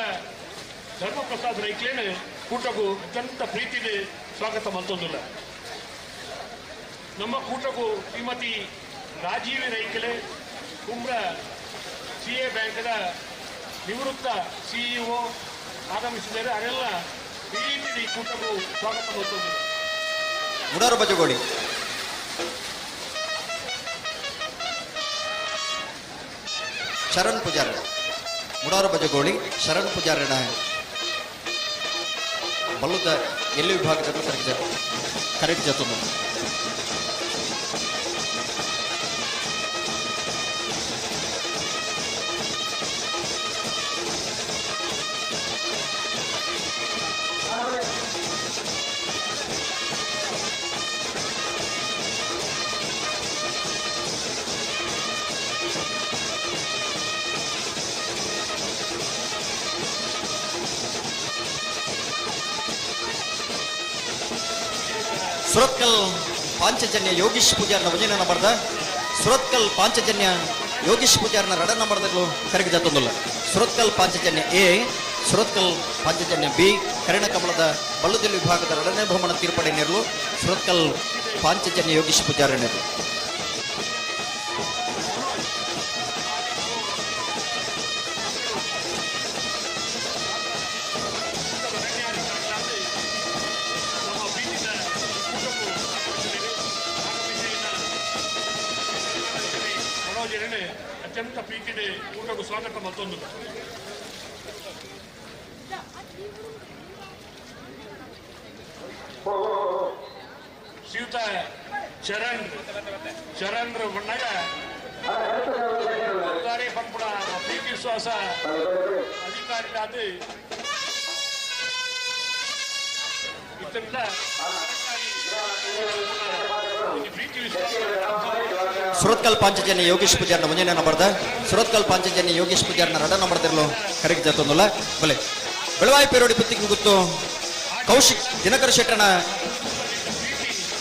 ಧರ್ಮಪ್ರಸಾದ್ ರೈಕ್ಲೇನೆ ಕೂಟಕ್ಕೂ ಅತ್ಯಂತ ಪ್ರೀತಿದೆ ಸ್ವಾಗತ ಮತ್ತೊಂದಿಲ್ಲ. ನಮ್ಮ ಕೂಟಕ್ಕೂ ಶ್ರೀಮತಿ ರಾಜೀವಿ ರೈಕಲೆ ಕುಂಬ್ರ ಸಿ ಎ ಬ್ಯಾಂಕ್ದ ನಿವೃತ್ತ ಸಿಇಒ ಆಗಮಿಸಿದ್ದಾರೆ. ಅವರೆಲ್ಲ ಪ್ರೀತಿದೆ ಈ ಕೂಟಕ್ಕೂ ಸ್ವಾಗತ ಮತ್ತೊಂದಿಲ್ಲ. ಮುಡಾರು ಬಜಗೋಳಿ ಶರಣ್ ಪೂಜಾರಿ, ಮುಡಾರು ಬಜಗೋಳಿ ಶರಣ್ ಪೂಜಾರಿನ ಬಲ್ಲುದ ಎಲ್ಲಿ ವಿಭಾಗದಲ್ಲಿ ಕರೆಕ್ಟ್ ಜತನು. ಸುರತ್ಕಲ್ ಪಾಂಚಜನ್ಯ ಯೋಗೀಶ್ ಪೂಜಾರ್ನ ವಜನ ನಂಬರ್ದ ಸುರತ್ಕಲ್ ಪಾಂಚಜನ್ಯ ಯೋಗೀಶ್ ಪೂಜಾರ್ನ ರಡ ನಂಬರ್ದಲ್ಲೂ ಕರಗಿದ ತೊಂದಲ್ಲ. ಸುರತ್ಕಲ್ ಪಾಂಚಜನ್ಯ ಎ, ಸುರತ್ಕಲ್ ಪಾಂಚಜನ್ಯ ಬಿ ಕರಿಣಕಮಲದ ಬಲ್ಲುದಲ್ಲಿ ವಿಭಾಗದ ರಡನೇ ಬಹುಮಾನ ತೀರ್ಪಡೆ ನೆರಳು ಸುರತ್ಕಲ್ ಪಾಂಚಜನ್ಯ ಯೋಗೀಶ್ ಪೂಜಾರ ನೆರಳು. ಅತ್ಯಂತ ಪ್ರೀತಿದೆ ಊಟಕ್ಕೂ ಸ್ವಾಗತ ಮತ್ತೊಂದು. ಶ್ರೀಯುತ ಚರಣ್ ಚರಣ್ ಬಣ್ಣಾಗ ಪಂಪುಣ ಪ್ರೀತಿ ವಿಶ್ವಾಸ ಅಧಿಕಾರಿಗಳಾದ ಇದರಿಂದ ಪ್ರೀತಿ ವಿಶ್ವಾಸ. ಸುರತ್ಕಲ್ ಪಾಂಚಜನ್ಯ ಯೋಗೀಶ್ ಪೂಜಾರ್ನ ಮುಂಜಾನೆ ನಂಬರ್ದ ಸುರತ್ಕಲ್ ಪಾಂಚಜನ್ಯ ಯೋಗೀಶ್ ಪೂಜಾರ್ನ ರಡ ನಂಬರ್ದಿರಲು ಕರೆಗೆ ಜತೊಂದಲ್ಲ. ಬಲೆ ಬೆಳವಾಯಿ ಪೇರೋಡಿ ಪುತ್ತಿಗೆ ಗೊತ್ತು ಕೌಶಿಕ್ ದಿನಕರ ಶೆಟ್ಟನ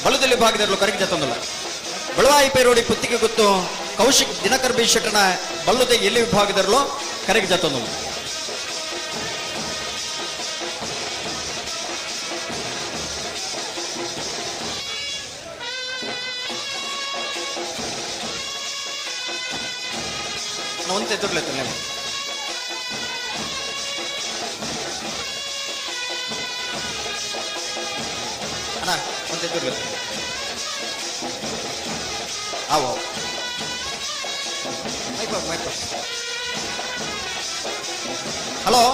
ಬಲದಲ್ಲಿ ಭಾಗದಿರಲು ಕರೆಗೆ ಜತೊಂದಲ್ಲ. ಬೆಳವಾಯಿ ಪೇರೋಡಿ ಪುತ್ತಿಗೆ ಗೊತ್ತು ಕೌಶಿಕ್ ದಿನಕರ್ ಬಿ ಶೆಟ್ಟನ ಬಲ್ಲುದ ಎಲ್ಲಿ ವಿಭಾಗದಿರಲು ಕರೆಗೆ ಜತೊಂದಲ್ಲ. ಒಂದು ಎದುರ್ಲೈತೆ ನೀವು. ಅಣ್ಣ ಒಂದು ಎದುರ್ಲೈತೆ. ಆವೋ mike mike. Hello,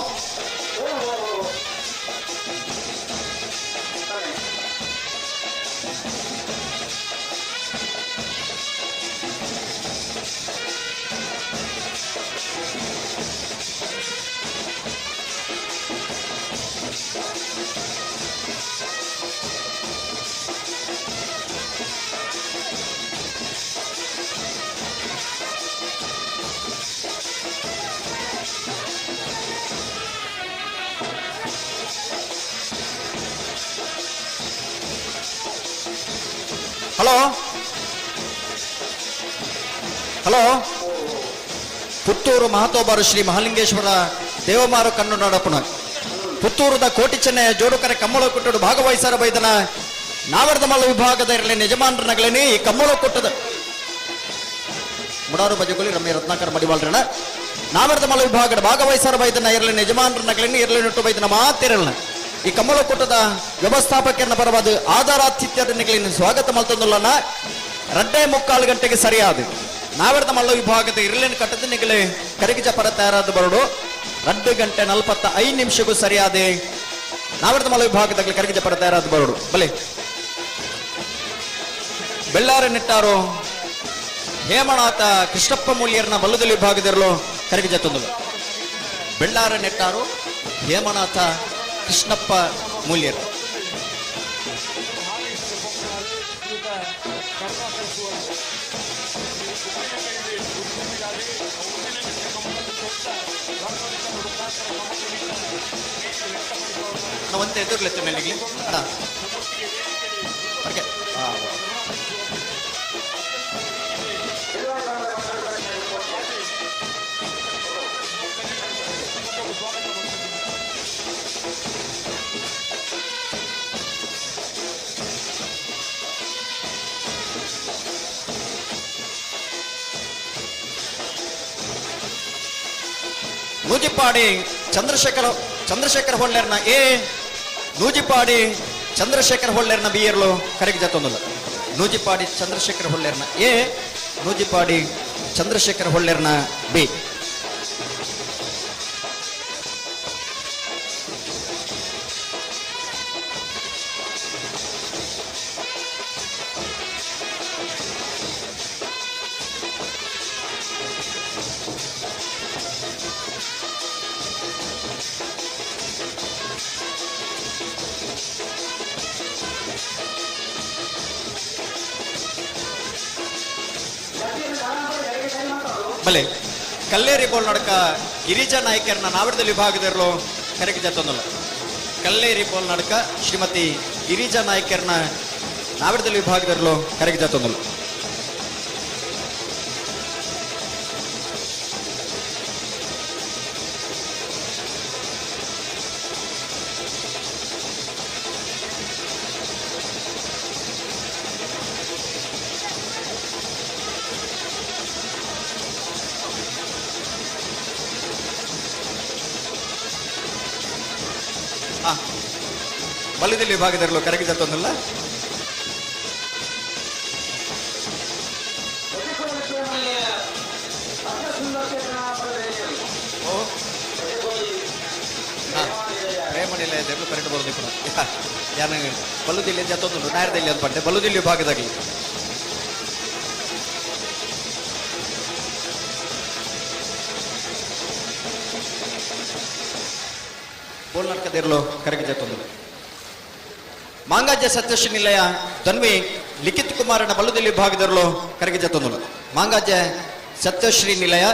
hello hello. Puttur ಮಹತೋಬಾರು ಶ್ರೀ ಮಹಾಲಿಂಗೇಶ್ವರ ದೇವಮಾರು ಕಣ್ಣು ನಡಪುಣ ಪುತ್ತೂರುದ ಕೋಟಿ ಚೆನ್ನಯ ಜೋಡುಕರೆ ಕಮ್ಮಳ ಕೊಟ್ಟಡು ಭಾಗವಹಿಸರ ಬೈದನ ನಾವರ್ದಮಲ್ಲ ವಿಭಾಗದ ಇರಲಿ ಯಜಮಾನರನಗಳೇನಿ ಈ ಕಮ್ಮಳ ಕೊಟ್ಟದ ಮುಡಾರು ಬಜಗುಲಿ ರಮ್ಯ ರತ್ನಾಕರ್ ಮಡಿವಾಳ್ರಣ ನಾವರ್ದಮಲ್ಲ ವಿಭಾಗದ ಭಾಗವಹಿಸರ ಬೈದನ ಇರಲಿ ಯಜಮಾನರನಗಳೇನಿ ಇರಲಿ ನಟ್ಟು ಬೈದನ ಮಾತಿರಲ್ಲ ಈ ಕಮ್ಮಳ ಕೂಟದ ವ್ಯವಸ್ಥಾಪಕರನ್ನ ಪರವಾದ ಆಧಾರಾತಿಥ್ಯರನ್ನಿಗಳಿನ ಸ್ವಾಗತ ಮಲ್ತೊಂದುಲ್ಲನ 2.75 ಗಂಟೆಗೆ ಸರಿಯಾದ ನಾವರ್ದಮಲ್ಲ ವಿಭಾಗದ ಇರಲಿನ ಕಟ್ಟದ ನಿಗಲೆ ಕರಿಗಿಜ ಪರ ತಯಾರಾದ ಬರಡು 2:45 ಸರಿಯಾದ ನಾವರ್ದಮಲ್ಲ ವಿಭಾಗದ ಕರಿಗಿಜ ಪರ ತಯಾರಾದ ಬರಡು. ಬಲೆ ಬೆಳ್ಳಾರ ನೆಟ್ಟಾರು ಹೇಮನಾಥ ಕೃಷ್ಣಪ್ಪ ಮೂಲ್ಯರ್ನ ಬಲ್ಲದಲ್ಲಿ ವಿಭಾಗದಿರಲು ಕರಿಗಿಜ ತಂದರು. ಬೆಳ್ಳಾರ ನೆಟ್ಟಾರು ಹೇಮನಾಥ ಕೃಷ್ಣಪ್ಪ ಮೂಲ್ಯರು. ಕರುಣಾಕರ ಸುವರ್ಣ ಒಂತೆ ಎದುರ್ಲೆತ್ತ ಮೇಲಿಗ್ಲಿ ಅಣ್ಣ ಓಕೆ. ನೂಜಿಪಾಡಿ ಚಂದ್ರಶೇಖರ ಚಂದ್ರಶೇಖರ ಹೊಳ್ಳೇರ್ನ ಎ, ನೂಜಿಪಾಡಿ ಚಂದ್ರಶೇಖರ ಹೊಳ್ಳೇರ್ನ ಬಿ ಎರ್ಲು ಕರೆಗೆ ಜತ್ತೊಂದಲ್ಲ. ನೂಜಿಪಾಡಿ ಚಂದ್ರಶೇಖರ ಹೊಳ್ಳೇರ್ನ ಎ, ನೂಜಿಪಾಡಿ ಚಂದ್ರಶೇಖರ ಹೊಳ್ಳೇರ್ನ ಬಿ. ಬಲೆ ಕಲ್ಲೇರಿ ಬೋಲ್ ನಡಕ ಗಿರಿಜಾ ನಾಯ್ಕರ್ನ ನಾವಿಡದಲ್ಲಿ ವಿಭಾಗದಿರಲು ಕರೆಗೆ ಜತ್ತೊಂದಲ್ಲ. ಕಲ್ಲೇರಿ ಬೋಲ್ ನಡಕ ಶ್ರೀಮತಿ ಗಿರಿಜಾ ನಾಯ್ಕರ್ನ ನಾವಿಡದಲ್ಲಿ ವಿಭಾಗದಿರಲು ಕರೆಗೆ ಜತ್ತೊಂದಲ್ಲ. ಬಲದಲ್ಲಿ ವಿಭಾಗದಲ್ಲೂ ಕರಗಿ ಜತ್ತೊಂದಲ್ಲ. ಪ್ರೇಮ ನಿಲಯದಲ್ಲಿ ಕರೆಂಟ್ ಬರೋದು ಪುನಃ ಯಾನ ಬಲ್ಲುದಿಲ್ಲಿ ಜತ್ತೊಂದು ನಾಯರದಲ್ಲಿ ಅಂತ ಪಂಡೆ ಬಲ್ಲುದಿಲ್ಲಿ ವಿಭಾಗದಾಗಲಿ. ಬೋಲ್ನಡ್ಕದಿರಲು ಕರಗಿ ಜತ್ತೊಂದು. ಮಾಂಗಾಜ್ಯ ಸತ್ಯಶ್ರೀ ನಿಲಯ ತನ್ವಿ ಲಿಖಿತ್ ಕುಮಾರನ ಬಲ್ಲುದಿಲ್ಲಿ ವಿಭಾಗದರಲು ಕರಗಿ ಜತ್ತೊಂದು. ಮಾಂಗಾಜ್ಯ ಸತ್ಯಶ್ರೀ ನಿಲಯ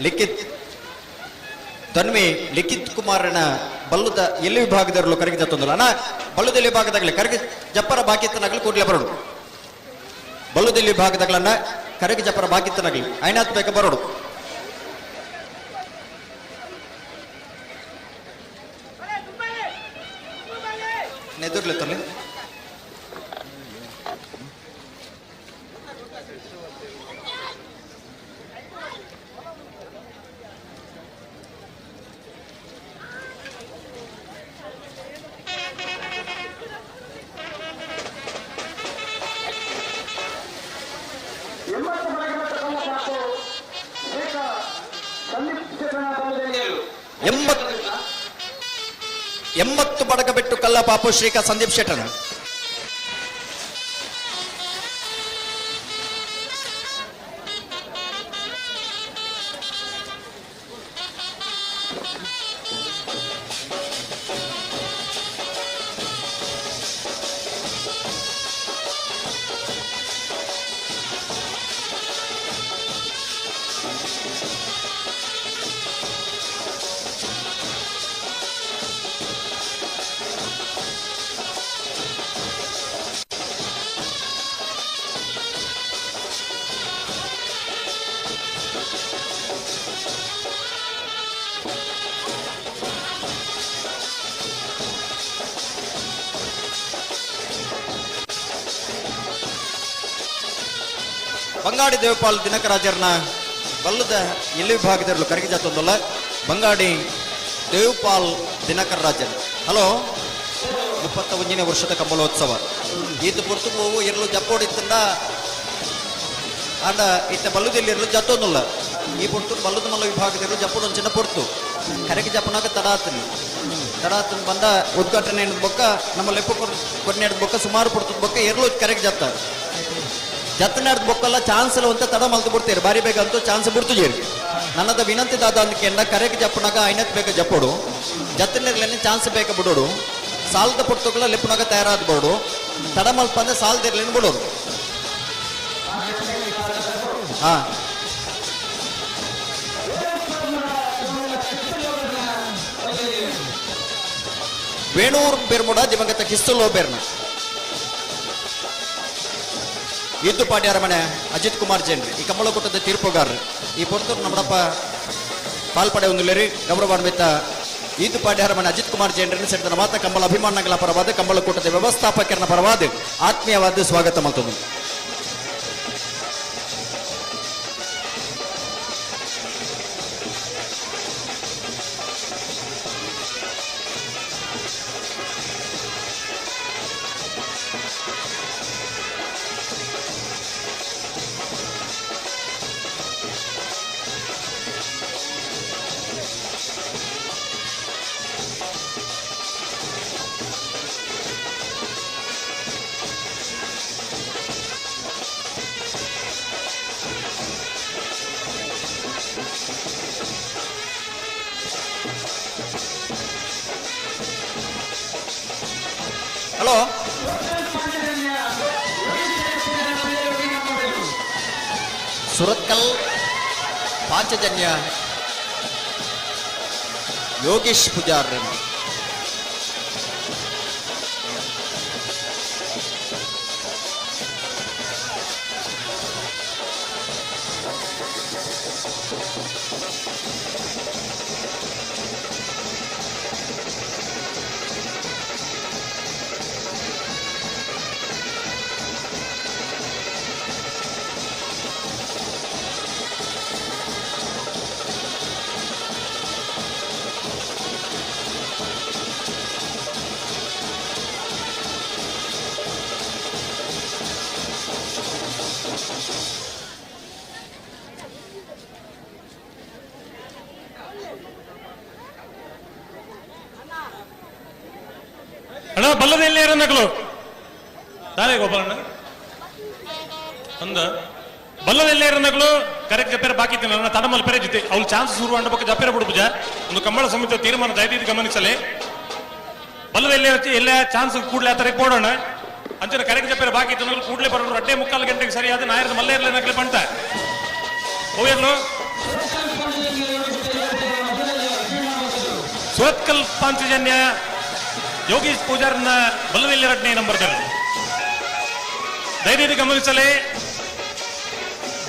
ಲಿಖಿತ್ ತನ್ವಿ ಲಿಖಿತ್ ಕುಮಾರನ ಬಲ್ಲುದ ಎಲ್ಲಿ ವಿಭಾಗದರಲು ಕರಗಿ ಜತ್ತೊಂದಲ್ಲ. ಅಣ್ಣ ಬಲ್ಲುದಲ್ಲಿ ವಿಭಾಗದಾಗಲಿ ಕರಗಿ ಜಪ್ಪರ ಬಾಕಿತ್ತನಾಗಲಿ ಕೂಡಲೇ ಬರೋಡು. ಬಲ್ಲುದಲ್ಲಿ ವಿಭಾಗದಾಗಲನ್ನ ಕರಗಿ ಜಪ್ಪರ ಬಾಕಿತ್ತನಾಗಲಿ ಐನಾತ್ ಬೇಕ ಬರೋಡು. ನೆದುರ್ಲೆ ತಲೆ 80 ಬಡಗ ಬಿಟ್ಟು ಕಲ್ಲ ಪಾಪು ಶ್ರೀಕಾ ಸಂದೀಪ್ ಶೆಟ್ಟರ್. ಬಂಗಾಡಿ ದೇವಪಾಲ್ ದಿನಕರಾಜರ್ನ ಬಲ್ಲದ ಎಲ್ಲಿ ವಿಭಾಗದಲ್ಲೂ ಕರಗಿ ಜಾತೊಂದಲ್ಲ. ಬಂಗಾಡಿ ದೇವಪಾಲ್ ದಿನಕರ ರಾಜನ್. ಹಲೋ, 31ನೇ ವರ್ಷದ ಕಂಬಳೋತ್ಸವ ಈತ ಪೊರ್ತು ಹೋವು ಇರಲು ಜಪ್ಪೋಡಿತ್ತಂಡ ಆಂಡ ಇತ್ತ ಬಲ್ಲುದಲ್ಲಿ ಇರಲು ಜತ್ತೊಂದಲ್ಲ. ಈ ಪೊರ್ತು ಬಲ್ಲದ ಮಲ್ಲ ವಿಭಾಗದಿರಲು ಜಪ್ಪೋಡೊಂದು ಚಿನ್ನ ಪೊರ್ತು ಕರಗಿ ಜಪ್ಪನಾಗ ತಡಾತನಿ ತಡಾತನ ಬಂದ ಉದ್ಘಾಟನೆ ಬೊಕ್ಕ ನಮ್ಮ ಲೆಪ್ಪು ಕೊನೆಯದ ಬೊಕ್ಕ ಸುಮಾರು ಪೊರ್ತದ ಬೊಕ್ಕ ಎರಲು ಕರಗಿ ಜತ್ತ ಜತ್ತನಾಡ್ದ ಬೊಕ್ಕಲ್ಲ ಚಾನ್ಸ್ ಎಲ್ಲ ಅಂತ ತಡ ಮಲ್ತು ಬಿಡ್ತೀರಿ ಬಾರಿ ಬೇಗ ಅಂತೂ ಚಾನ್ಸ್ ಬಿಡ್ತು ಜೇರಿ. ನನ್ನದ ವಿನಂತಿ ದಾದ ಅಂದ್ಕೆಂಡ ಕರೆಗೆ ಜಪ್ಪನಾಗ ಐನತ್ ಬೇಗ ಜಪ್ಪೋಡು ಜತ್ತನಿರ್ಲೇನೆ ಚಾನ್ಸ್ ಬೇಗ ಬಿಡೋಡು ಸಾಲದ ಪೊರ್ತುಗಳ ಲೆಪ್ಪನಾಗ ತಯಾರಾದ ಬೋಡು ತಡ ಮಲ್ಪ ಅಂದ್ರೆ ಸಾಲದಿರ್ಲೇನು ಬಿಡೋರು. ಹಾ ವೇಣೂರ್ ಬೆರ್ಮುಡ ದಿವಂಗತ ಕಿಸ್ತುಲೋ ಬೆರ್ನ ಇದ್ದುಪಾಡಿ ಅರಮನೆ ಅಜಿತ್ ಕುಮಾರ್ ಜೈನ್ರಿ ಈ ಕಮ್ಮಳಕೂಟದ ತೀರ್ಪುಗಾರರು ಈ ಪೊರ್ತೂರು ನಮ್ಮಡಪ್ಪ ಪಾಲ್ಪಡೆ ಒಂದುಲೇರಿ ಗೌರವಾನ್ವಿತ ಈದುಪಾಡಿ ಅರಮನೆ ಅಜಿತ್ ಕುಮಾರ್ ಜೈನ್ರನ್ನು ಸೇರಿದ ಮಾತ ಕಂಬಳ ಅಭಿಮಾನಗಳ ಪರವಾದ ಕಂಬಳಕೂಟದ ವ್ಯವಸ್ಥಾಪಕರನ ಪರವಾದ ಆತ್ಮೀಯವಾದ ಸ್ವಾಗತ ಮಲ್ತದು. ಹಲೋ ಸುರತ್ಕಲ್ ಪಾಂಚಜನ್ಯ ಯೋಗೇಶ್ ಪೂಜಾರ್. ಅಣ್ಣ ಬಲ್ಲದ ಎಲ್ಲಿ ನಕಲು ತಾನೇ ಗೋಪಾಲಣ್ಣ ಅಂದ ಬಲ್ಲದ ಎಲ್ಲಿ ನಕಲು ಕರೆಕ್ಟ್ ಜಪ್ಪೇರ ಬಾಕಿ ನನ್ನ ತಡಮಲ್ ಪೆರೆ ಜೊತೆ ಅವ್ಳು ಚಾನ್ಸ್ ಶುರು ಅಂಡ ಪಕ್ಕ ಜಪ್ಪೇರ ಬಿಡು ಪೂಜಾ ಒಂದು ಕಂಬಳ ಸಮಿತಿ ತೀರ್ಮಾನ ದಯದೀತಿ ಗಮನಿಸಲಿ. ಬಲ್ಲದ ಎಲ್ಲಿ ಎಲ್ಲ ಚಾನ್ಸ್ ಕೂಡಲೇ ಆತರ ಕೊಡೋಣ ಅಂಚನೆ ಕರೆಕ್ಟ್ ಜಪ್ಪೇರ ಬಾಕಿ ತಿನ್ನಲು ಕೂಡಲೇ ಬರೋರು ಅಡ್ಡೆ ಮುಕ್ಕಾಲು ಗಂಟೆಗೆ ಸರಿಯಾದ ನಾಯರದ ಮಲ್ಲೆ ಇರಲಿ ನಕಲಿ ಬಂತ ಹೋಯರ್ಲು ಸುರತ್ಕಲ್ ಪಾಂಚಜನ್ಯ ಯೋಗೇಶ್ ಪೂಜಾರ್ನ ಬಲ್ಲದಲ್ಲಿ ಎರಡನೇ ನಂಬರ್ದಲ್ಲಿ ಧೈರ್ಯದ ಗಮನಿಸಲಿ.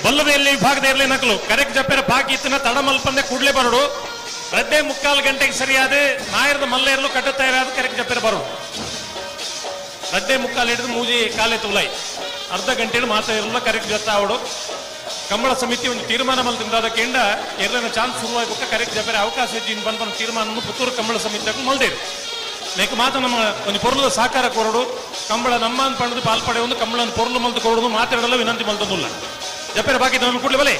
ಬಲ್ಲದೆಯಲ್ಲಿ ವಿಭಾಗದ ಇರಲಿ ನಕಲು ಕರೆಕ್ಟ್ ಜಪ್ಪೆರ ಬಾಕಿ ಇತ್ತಿನ ತಡಮಲ್ಪಂದೆ ಕೂಡಲೇ ಬರೋಡು ರಡ್ಡೆ ಮುಕ್ಕಾಲು ಗಂಟೆಗೆ ಸರಿಯಾದ ನಾಯರದ ಮಲ್ಲೆ ಇರಲು ಕಟ್ಟ ತಯಾರಾದ ಕರೆಕ್ಟ್ ಜಪ್ಪೆರ ಬರೋಡು ರಡ್ಡೆ ಮುಕ್ಕಾಲು ಹಿಡಿದು ಮೂಜಿ ಕಾಲೆ ತುಲಾಯಿ ಅರ್ಧ ಗಂಟೆಯಲ್ಲಿ ಮಾತಾ ಇರಲ್ಲ ಕರೆಕ್ಟ್ ಜತ್ತ ಅವಡು ಕಂಬಳ ಸಮಿತಿ ಒಂದು ತೀರ್ಮಾನ ಮಲ್ತಿಂದ ಕೆಂಡ ಎರಡನೇ ಚಾನ್ಸ್ ಶುರುವಾಗಿ ಕರೆಕ್ಟ್ ಜಪ್ಪೆರ ಅವಕಾಶ ಇದ್ದು ಬಂದ ತೀರ್ಮಾನ ಪುತ್ತೂರು ಕಂಬಳ ಸಮಿತಿ ಮಲ್ದೇರು ನೇಕ ಮಾತ್ರ ನಮ್ಮ ಒಂದು ಪೊರ್ಲದ ಸಹಕಾರ ಕೊರಡು ಕಂಬಳ ನಮ್ಮ ಪಣದು ಪಾಲ್ಪಡೆ ಒಂದು ಕಂಬಳನ್ನು ಪೊರ್ಲು ಮಲ್ತು ಕೊರಡು ಮಾತಾಡಲ್ಲ ವಿನಂತಿ ಮಲ್ತಂದುಲ್ಲ ಜಪ್ಪೆರ ಬಾಕಿ ಕೂಡಲೇ ಬಲೆ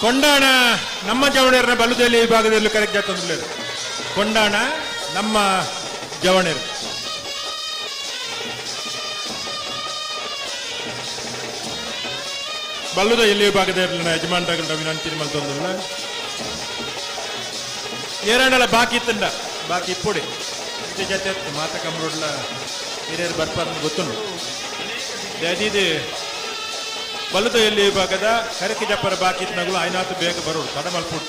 ಕೊಂಡಾಣ ನಮ್ಮ ಜವಣೇರನ ಬಲುದೆಲೆ ವಿಭಾಗದಲ್ಲಿ ಕರೆಕ್ಟ್ ಜಾತಂದ್ರೆ ಕೊಂಡಾಣ ನಮ್ಮ ಜವಣೇರು ಬಲ್ಲುದ ಎಲ್ಲಿ ವಿಭಾಗದ ಯಜಮಾನ್ರಗಳ ವಿನಂತಿ ಮಲ್ತೊಂದಿಲ್ಲ ಏರಾಂಡಲ ಬಾಕಿ ಇತ್ತಂಡ ಬಾಕಿ ಇಪ್ಪುಡಿ ಜೊತೆ ಮಾತ ಕಮ್ರೋಡ್ಲ ಹಿರಿಯರು ಬರ್ಪಾರ ಗೊತ್ತುಂಡು. ದಯದೀದು ಬಲ್ಲುದ ಎಲ್ಲಿ ವಿಭಾಗದ ಕರಕಿ ಜಪ್ಪರ ಬಾಕಿ ಇತ್ತನಗಳು ಐನಾತು ಬೇಗ ಬರೋಡು ತಡ ಮಲ್ಪುಡು.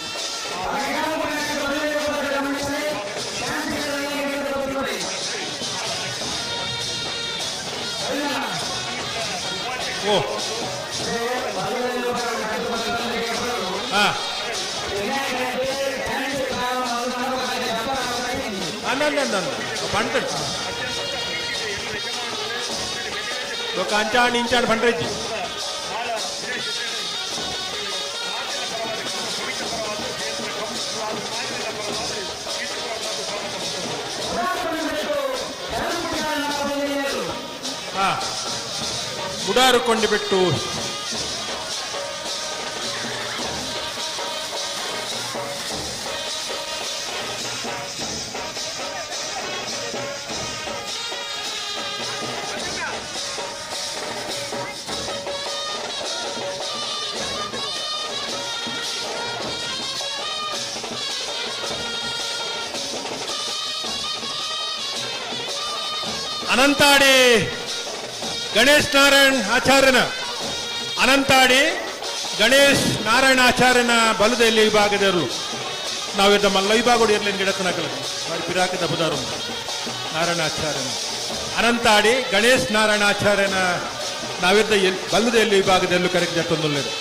ಓ ಬಂಟು ಅಂಚಾಣ್ ಇಂಚಾಣ್ ಬಂಡ್ರೆಜ್ಜಿ ಗುಡಾರು ಕೊಂಡು ಬಿಟ್ಟು ಅನಂತಾಡಿ ಗಣೇಶ್ ನಾರಾಯಣ್ ಆಚಾರ್ಯನ, ಅನಂತಾಡಿ ಗಣೇಶ್ ನಾರಾಯಣ ಆಚಾರ್ಯನ ಬಲದಲ್ಲಿ ವಿಭಾಗದವರು. ನಾವಿದ್ದ ಮಲ್ಲ ವಿಭಾಗ ಇರಲಿ ಗಿಡತನಕಲ ಬಾರಿ ಪಿರಾಕದ ಬುದಾರು ನಾರಾಯಣ ಆಚಾರ್ಯನ, ಅನಂತಾಡಿ ಗಣೇಶ್ ನಾರಾಯಣ ಆಚಾರ್ಯನ ನಾವಿದ್ದ ಬಲ್ಲದೆಯಲ್ಲಿ ವಿಭಾಗದಲ್ಲೂ ಕರೆಕ್ಟ್ ಜತ್ತೊಂದುಳ್ಳೇದು.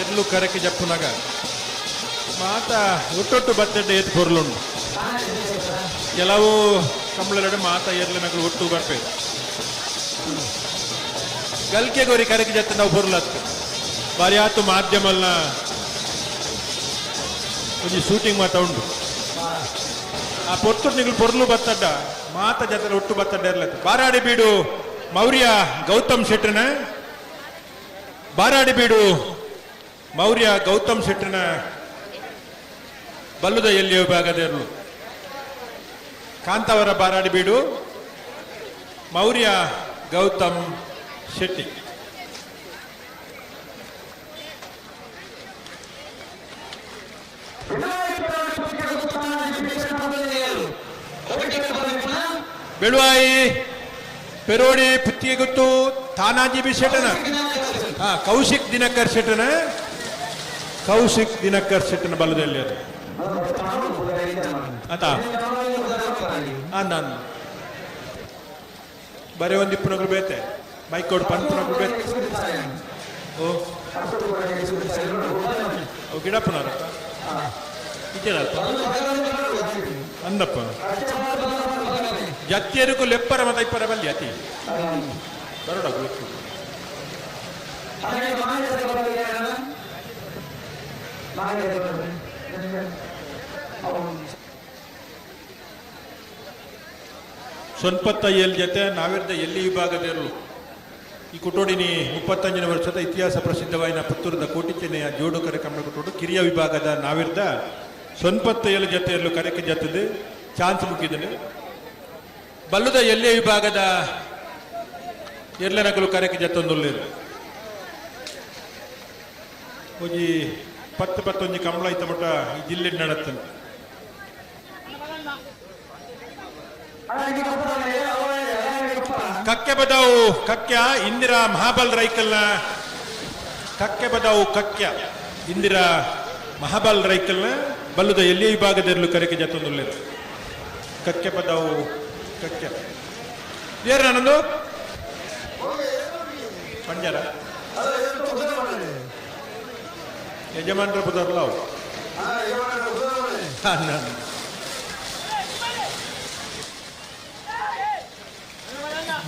ಎಲ್ಲೂ ಕರೆಕ್ಕೆ ಜಪ್ಪುನಾಗ ಮಾತ ಒಟ್ಟೊಟ್ಟು ಬತ್ತೆಡ್ಡೆ ಎತ್ತು ಪೊರ್ಲುಂಡು. ಕೆಲವು ಕಂಬಳಗಡೆ ಮಾತ ಎರ್ಲಿನಗಳು ಒಟ್ಟು ಬರ್ಪೇರು. ಗಲ್ಕೆ ಗೋರಿ ಕರೆಕ್ಕೆ ಜತ್ತ ನಾವು ಪೊರ್ಲತ್ತು ಬಾರಿ ಆತು ಮಾಧ್ಯಮಲ್ನ ಒಂಜಿ ಶೂಟಿಂಗ್ ಮಾತ ಉಂಡು. ಆ ಪೊರ್ತುಡು ನಿಗಳು ಪೊರ್ಲು ಬತ್ತಡ್ಡ ಮಾತ ಜೊತೆ ಒಟ್ಟು ಬತ್ತಡ್ಡ ಇರ್ಲತ್ತು. ಬಾರಾಡಿ ಬೀಡು ಮೌರ್ಯ ಗೌತಮ್ ಶೆಟ್ಟನ, ಬಾರಾಡಿ ಬೀಡು ಮೌರ್ಯ ಗೌತಮ್ ಶೆಟ್ಟನ ಬಲ್ಲುದ ಎಲ್ಲಿ ವಿಭಾಗದ ಇರಲು. ಕಾಂತಾವರ ಬಾರಾಡಿ ಬೀಡು ಮೌರ್ಯ ಗೌತಮ್ ಶೆಟ್ಟಿ. ಬೆಳುವಾಯಿ ಪೆರೋಡಿ ಪುತ್ತಿಗೆಗುತ್ತು ತಾನಾಜಿ ಬಿ ಶೆಟ್ಟನ, ಕೌಶಿಕ್ ದಿನಕರ್ ಶೆಟ್ಟನ, ಕೌಶಿಕ್ ದಿನಕರ್ ಶೆಟ್ಟನ ಬಲದಲ್ಲಿ ಅದು ಆತ. ನಾನು ಬರೀ ಒಂದು ಇಪ್ಪನಗಳು ಬೇತೆ ಮೈಕೋಡ್ ಪನ್ಪುನಗಳು ಬೇತೆ. ಓ ಅವು ಗಿಡಪ್ಪನಾರಪ್ಪ ಇದ್ದೀರಪ್ಪ ಅಂದಪ್ಪ ಜತ್ತಿಯರಿಗೂ ಲೆಪ್ಪರ ಮತ ಇಪ್ಪರ ಬಲ್ಲಿ ಅತಿ ಬರೋಡ ಗೊತ್ತು. ಸೊನ್ಪತ್ತ ಏಳು ಜೊತೆ ನಾವಿರ್ದ ಎಲ್ಲಿ ವಿಭಾಗದಿರಲು. ಈ ಕುಟೋಡಿನಿ 35ನೇ ವರ್ಷದ ಇತಿಹಾಸ ಪ್ರಸಿದ್ಧವಾಯಿನ ಪುತ್ತೂರದ ಕೋಟಿಚೆನೆಯ ಜೋಡುಕರೆ ಕಮ್ಮಳ ಕುಟೋಡು ಕಿರಿಯ ವಿಭಾಗದ ನಾವಿರ್ದ 97 ಜೊತೆಯಲ್ಲೂ ಕರೆಕ್ಕೆ ಜೊತೆದು ಚಾನ್ಸ್ ಮುಗಿದನು. ಬಲ್ಲುದ ಎಲ್ಲೇ ವಿಭಾಗದ ಎಲ್ಲನಕಲು ಕರೆಕ್ಕೆ ಜತ್ತೊಂದುಳ್ಳೇರು. ಒಂಜಿ 10 10 ಕಮಲ ಇತ್ತ ಮಟ್ಟ ಈ ಜಿಲ್ಲೆ ನಡತ್ತನು. ಕಕ್ಕೆ ಬದಾವು ಕಕ್ಯ ಇಂದಿರಾ ಮಹಾಬಲ್ ರೈಕಲ್ನ, ಕಕ್ಕೆ ಬದಾವು ಕಕ್ಯ ಇಂದಿರಾ ಮಹಾಬಲ್ ರೈಕಲ್ನ ಬಲ್ಲುದ ಎಲ್ಲಿ ವಿಭಾಗದಲ್ಲೂ ಕರೆಕ್ಕೆ ಜತ್ತೊಂದುಳ್ಳೇರು. ಕಕ್ಕೆ ಬದಾವು ಕಕ್ಯ ಏರ್ ನಾನೊಂದು ಪಂಜರ ಯಜಮಾನ್ರ ಬುದಾರ್ಲ ಅವು.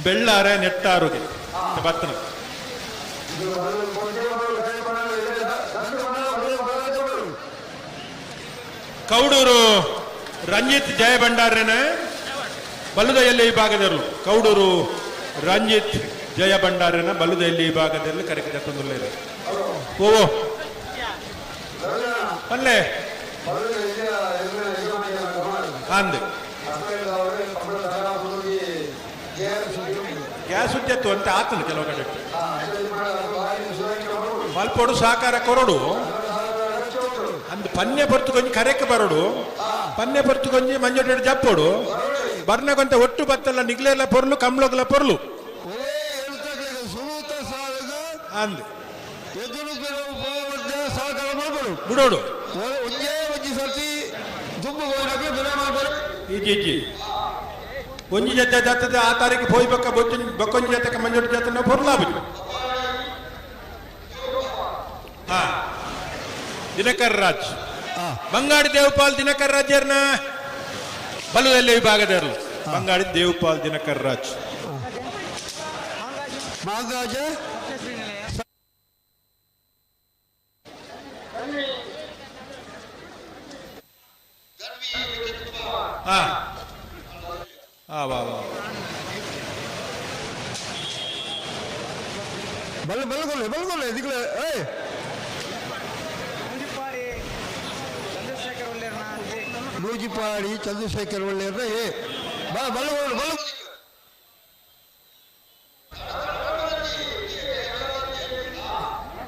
ಬೆಳ್ಳಾರೆ ನೆಟ್ಟಾರುಗೆ ಬತ್ತನ ಕೌಡೂರು ರಂಜಿತ್ ಜಯ ಭಂಡಾರನ ಬಲ್ಲುದ ಎಲ್ಲಿ ವಿಭಾಗದವರು. ಕೌಡೂರು ರಂಜಿತ್ ಜಯ ಭಂಡಾರನ ಬಲ್ಲುದ ಎಲ್ಲಿ ವಿಭಾಗದಲ್ಲಿ ಕರೆಕ್ಕೆ ಜತ್ತೊಂದುಳ್ಳೇರು. ಓ ಅಲ್ಲೇ ಅಂದೆ ಗ್ಯಾಸ್ ಉದ್ಯತ್ತು ಅಂತ ಆತನು ಕೆಲವು ಕಡೆ ಮಲ್ಪೋಡು ಸಹಕಾರ ಕೊರಡು ಅಂದ್ ಪನ್ಯ ಪರ್ತು ಕೊಂಚ ಕರೆಕ್ಕೆ ಬರೋಡು, ಪನ್ಯ ಪರ್ತು ಕೊಂಚ ಮಂಜೋಟೆ ಜಪ್ಪೋಡು ಬರ್ನಗೊಂತ ಒಟ್ಟು ಬತ್ತಲ್ಲ ನಿಗ್ಲೆಲ್ಲ ಪೊರ್ಲು ಕಮ್ಲೋಗ್ಲ ಪೊರ್ಲು ಅಂದ್ ಬಿಡೋಡು ಇಜ್ಜಿ ಇಜ್ಜಿ ಒಂಜಿ ಜೊತೆ ಜತ್ತದ ಆ ತಾರೀಕು ಪೋಯ್ ಬಕ್ಕ ಬೊಕ್ಕೊಂಜಿ ಜೊತೆಗೆ ಮಂಜೋಟಿ ಜೊತೆ ನಾವು ಪೊರ್ಲಾಬುಜು. ಹಾ ದಿನಕರ್ ರಾಜ್ ಬಂಗಾಡಿ ದೇವಪಾಲ್ ದಿನಕರ್ ರಾಜರ್ನ ಬಲದಲ್ಲಿ ವಿಭಾಗದವರು. ಬಂಗಾಡಿ ದೇವಪಾಲ್ ದಿನಕರ್ ರಾಜ್ ಹಾ ಹಾ ವಾ ವಾ ಬಲ್ಲ ಬಲ್ಗೊಲ್ಲೆ ಬಲ್ಗೊಲ್ಲೆ ದಿಕ್ಲೆ ಏಯ್ ನೂಜಿಪಾಡಿ ಚಂದ್ರಶೇಖರ್ ಒಳ್ಳೆಯವ್ರ ಏ ಬಾ ಬಲ್ಗೊಳ್ಳು ಬಲ್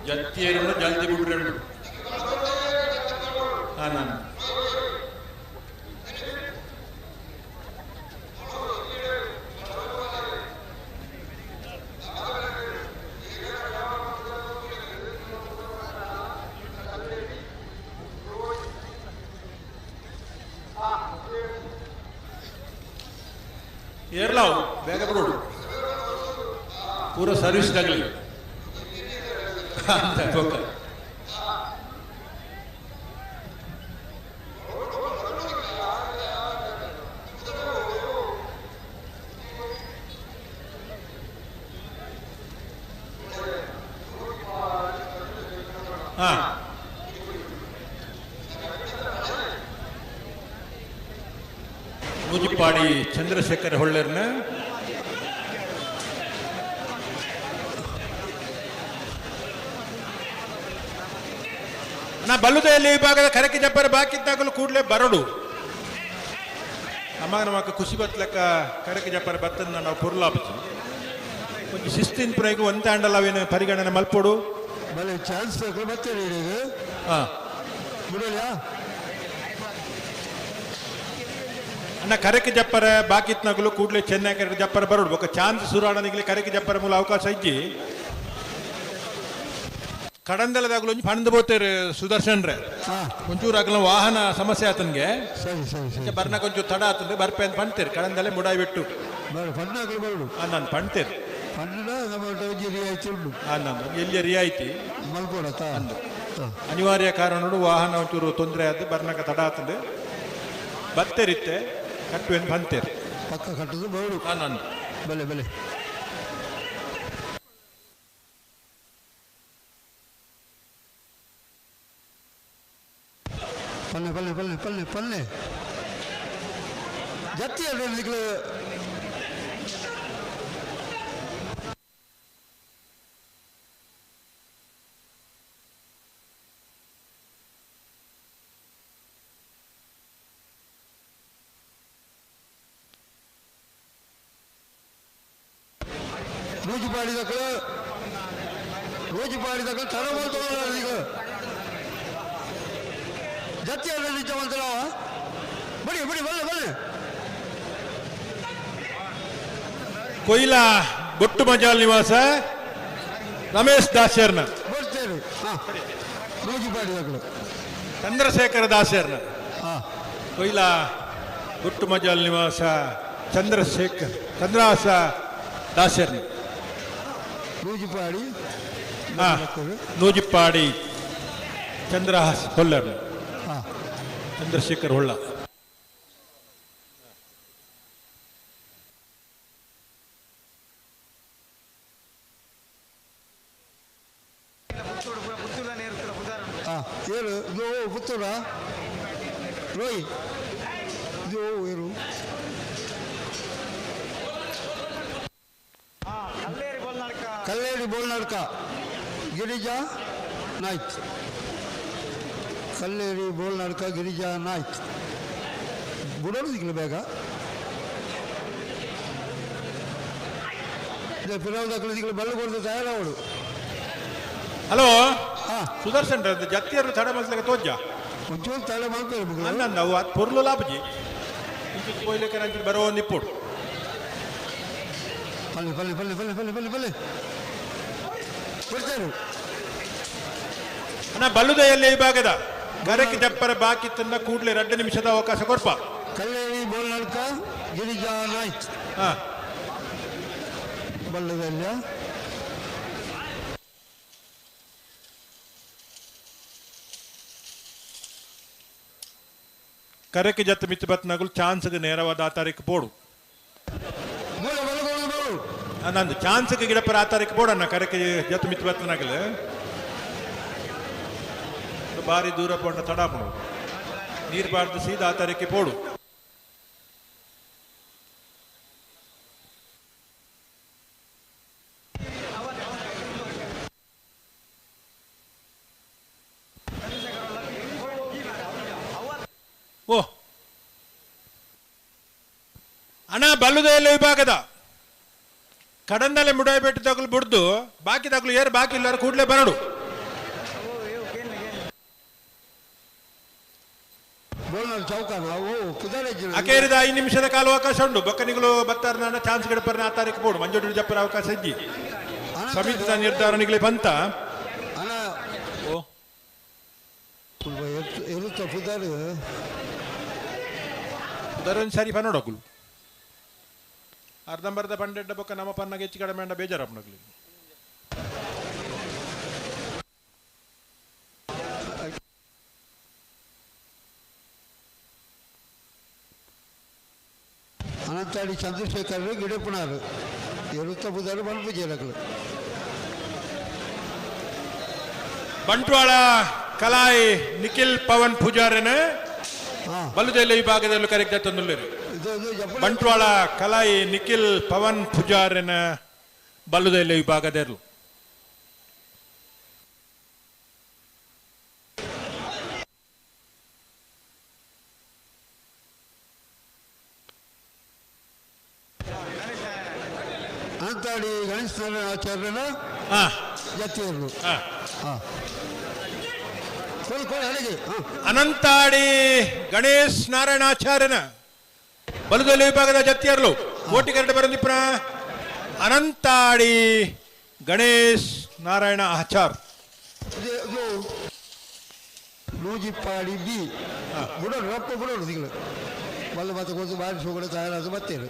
ಜತ್ತಿಯರನ್ನು ಜಲ್ದಿ ಬಿಡ್ರೆ. ಏರ್ಲಾವು ಬೇಗ ಬರೋಡು ಪೂರ ಸರ್ವಿಸ್ ಆಗಲಿ ಹಾ ನೂಜಿಪ್ಪಾಡಿ ಚಂದ್ರಶೇಖರ್ ಹೊಳ್ಳರ್ನ ನಾ ಬಲ್ಲುದೆಯಲ್ಲಿ ವಿಭಾಗದ ಕರಕಿ ಜಪ್ಪರ ಬಾಕಿದ್ದಾಗಲೂ ಕೂಡಲೇ ಬರಡು ಅಮ್ಮಾಗ ನಮಕ ಖುಷಿ ಬತ್ಲಕ್ಕ ಕರಕಿ ಜಪ್ಪರ ಬತ್ತನ್ನ ನಾವು ಪುರ್ಲಾಪು కొంచెం ಶಿಸ್ತಿನ ಪ್ರಯೋಗ ಒಂದಾಂಡಲ ಅವೇನು ಪರಿಗಣನೆ ಮಲ್ಪೊಡು ಬಲೆ ಚಾನ್ಸ್ ಬೇಕು ಮತ್ತೆ ಹಾ ಬಿಡಲಿಯಾ ಅಣ್ಣ ಕರಕಿ ಜಪ್ಪರ ಬಾಕಿತ್ನಾಗಲು ಕೂಡಲೇ ಚೆನ್ನೈ ಕರಕಿ ಜಪ್ಪರ ಬರೋಡು ఒక ಚಾನ್ಸ್ ಸುರಾಣನಿಗೆ ಕರಕಿ ಜಪ್ಪರ ಮೂಲ ಅವಕಾಶ ಇಜ್ಜಿ ಕಡಂದಲದಾಗಲು ಒಂಜಿ ಪಣಂದು ಬೋತೇರು ಸುದರ್ಶನ್ ರೇ ಒಂಚೂರು ಆಗಲ ವಾಹನ ಸಮಸ್ಯೆ ಆತನ್ಗೆ ಸರಿ ಸರಿ ಸರಿ ಬರ್ನಕ ಒಂಚೂರು ತಡ ಆತಂದ್ರೆ ಬರ್ಪೆ ಅಂತ ಪಣ್ತೇರು ಕಡಂದಲೇ ಮುಡಾಯಿ ಬಿಟ್ಟು ಬರ ಪಣ್ಣಾಗಲು ಬರೋಡು ನಾನು ಪಣ್ತೇರು ಪಣ್ಣಡ ನಮ್ಮ ಒಂಜಿ ರಿಯಾಯಿತಿ ಉಂಟು ನಾನು ಎಲ್ಲಿಯ ರಿಯಾಯಿತಿ ಮಲ್ಪೋಡತ್ತ ಅನಿವಾರ್ಯ ಕಾರಣಗಳು ವಾಹನ ಒಂಚೂರು ತೊಂದರೆ ಆದ ಬರ್ನಕ ತಡ ಆತಂದ್ರೆ ಬತ್ತೇರಿತ್ತೆ ಕಟ್ಟುವೆನ್ ಬಂತೇರು ಪಕ್ಕ ಕಟ್ಟುದು ಬರೋಡು ನಾನು ಬಲೆ ಬಲೆ ಪಲ್ಲೆ ಪಲ್ಲೆ ಪಲ್ಲೆ ಪಲ್ಲೆ ಪಲ್ಲೆ ಜತ್ತಿ ಅಡ್ಡಲಿಕ್ಕೆ ರೋಜು ಪಾಡಿದಕ್ಕಳು ರೋಜು ಪಾಡಿದಕ್ಕಳು ತಡ ಮಾಡ್ಕೊಳ್ಳೋದು ಜತ್ತಿ ಅಡ್ಡಲಿಕ್ಕೆ ಮಂತಲವ ಬಡಿ ಬಡಿ ಬಲ್ಲೆ ಬಲ್ಲೆ ಕೊಯ್ಲಾ ಬೊಟ್ಟು ಮಜಾಲ್ ನಿವಾಸ ರಮೇಶ್ ದಾಸರ್ನ ಬರ್ತೇನೆ ಹಾ ರೋಜು ಪಾಡಿದಕ್ಕಳು ಚಂದ್ರಶೇಖರ ದಾಸರ್ನ ಹಾ ಕೊಯ್ಲಾ ಬೊಟ್ಟು ಮಜಾಲ್ ನಿವಾಸ ಚಂದ್ರಶೇಖರ್ ಚಂದ್ರಹಾಸ ದಾಸರ್ನ ನೂಜಿಪಾಡಿ ಹಾ ನೂಜಿಪ್ಪಾಡಿ ಚಂದ್ರಹಾಸ್ ಹೊಲ್ಲರ್ನ ಹಾ ಚಂದ್ರಶೇಖರ್ ಹೊಳ್ಳ ಹಾ ಏಳು ಇದು ಪುತ್ತೂರ ರೋಯ್ ಇದು ಏರು ಕಲ್ಲೇರಿ ಬೋಲ್ನಾಡ್ಕ ಗಿರಿಜಾ ನಾಯ್ಕ್ ಕಲ್ಲೇರಿ ಬೋಲ್ನಾಡ್ಕ ಗಿರಿಜಾ ನಾಯ್ಕ್ ಬುಡೋರು ಸಿಗ್ಲಿ ಬೇಗ ಪಿರವದಾಕಲು ಸಿಗ್ಲಿ ಬಲ್ಲು ಕೊಡ್ದು ತಯಾರಾವಡು ಹಲೋ ಸುದರ್ಶನ್ ಜತ್ತಿಯರು ತಡ ಮಲ್ತಕ ತೋಜ ಒಂಚೂರು ತಡ ಮಾಡ್ತಾರೆ ಅನ್ನ ನಾವು ಅದು ಪೊರ್ಲು ಲಾಭಜಿ ಇಂಚಿತ್ ಪೋಯ್ಲಿಕ್ಕೆ ನಂಚಿನ ಬರೋ ನಿಪ್ಪುಡು ಪಲ್ಲೆ ಪಲ್ಲೆ ಪಲ್ಲೆ ಪಲ್ಲೆ ಪಲ್ಲೆ ಪಲ್ಲೆ ಪಲ್ಲೆ ಕೊಡ್ತೇನೆ ಅಣ್ಣ ಬಲ್ಲುದೆಯಲ್ಲಿ ವಿಭಾಗದ ಗರಕ್ಕೆ ಜಪ್ಪರ ಬಾಕಿ ತನ್ನ ಕೂಡಲೇ 2 ನಿಮಿಷದ ಅವಕಾಶ ಕೊರ್ಪ ಕಲ್ಲೇರಿ ಬೋಲ್ನಾಡ್ಕ ಗಿರಿಜಾ ನಾಯ್ಕ್ ಹಾ ಬಲ್ಲದಲ್ಲ ಕರಕ್ಕೆ ಜತ್ತ ಮಿತ್ತು ಬತ್ನಾಗಲು ಚಾನ್ಸ್ಗೆ ನೇರವಾದ ಆ ತಾರೀಕು ಬೋಡು ನಂದು ಚಾನ್ಸ್ಗೆ ಗಿಡಪರ ಆ ತಾರೀಕು ಬೋಡಣ್ಣ ಕರಕ್ಕೆ ಜತ್ತ ಮಿತ್ತು ಬತ್ನಾಗಲು ಬಾರಿ ದೂರ ಪೋಂಡ ತಡ ಪೋಡು ನೀರು ಬಾರ್ದು ಸೀದಾ ಆ ತಾರೀಕೆ ಪೋಡು ಓ ಅಣ್ಣ ಬಲ್ಲುದೆಯಲ್ಲಿ ವಿಭಾಗದ ಕಡಂದಲೆ ಮುಡಾಯ್ಪೇಟೆ ತಗಲು ಬಿಡ್ದು ಬಾಕಿ ತಗಲು ಏರು ಬಾಕಿ ಇಲ್ಲಾರ ಕೂಡಲೇ ಬರಡು ಅಕೇರಿದ 5 ನಿಮಿಷದ ಕಾಲ ಅವಕಾಶ ಉಂಟು ಬೊಕ್ಕನಿಗಳು ಬತ್ತಾರ ಚಾನ್ಸ್ ಗಿಡಪರ್ನ ಆ ತಾರೀಕು ಬೋಡು ಮಂಜೂರು ಜಪ್ಪರ ಅವಕಾಶ ಇದ್ದಿ ಸಮಿತಿದ ನಿರ್ಧಾರಣಿಗಳೇ ಬಂತ ಓ ಪುದರ್ ಸರಿ ಪನೋಡಗುಲು ಅರ್ಧಂಬರ್ಧ ಪಂಡೆಡ್ಡ ಬೊಕ್ಕ ನಮ್ಮ ಪನ್ನಾಗ ಹೆಚ್ಚು ಕಡಿಮೆ ಅಂಡ ಬೇಜಾರಪ್ಪನಗ್ಲಿ. ಅನಂತಾಡಿ ಚಂದ್ರಶೇಖರ್ ಗಿಡಪ್ಪನಾರು ಎರುತ್ತ ಬುಧಾರು ಬನ್ಪುಜೇರಕಲು. ಬಂಟ್ವಾಳ ಕಲಾಯಿ ನಿಖಿಲ್ ಪವನ್ ಪೂಜಾರನ ಬಲ್ಲುದೆಲ್ಲ ವಿಭಾಗದಲ್ಲಿ ಕರೆಕ್ಟ್ ತಂದುಳ್ಳೇರು. ಬಂಟ್ವಾಳ ಕಲಾಯಿ ನಿಖಿಲ್ ಪವನ್ ಪೂಜಾರನ ಬಲ್ಲುದೆಲ್ಲ ವಿಭಾಗದಲ್ಲೂ. ಅನಂತಾಡಿ ಗಣೇಶ ಆಚಾರ್ಯನ ಜತಿಯರು. ಅನಂತಾಡಿ ಗಣೇಶ್ ನಾರಾಯಣಾಚಾರ್ಯನ ಬಲುದೊಲೆ ವಿಭಾಗದ ಜತಿಯರ್ಲು ಕೋಟಿ ಕರಡು ಬರಂದಿಪ್ರ ಅನಂತಾಡಿ ಗಣೇಶ್ ನಾರಾಯಣ ಆಚಾರ್. ನೂಜಿಪ್ಪಾಡಿ ಬಿ ಬುಡೋರು ರಪ್ಪ ಬುಡೋರು ತಿಂಗಳು ಬಲ್ಲ ಮತ್ತೆ ಗೊತ್ತು ಬಾರಿ ಸೋಗಡೆ ತಯಾರಾದ ಬತ್ತೇರು.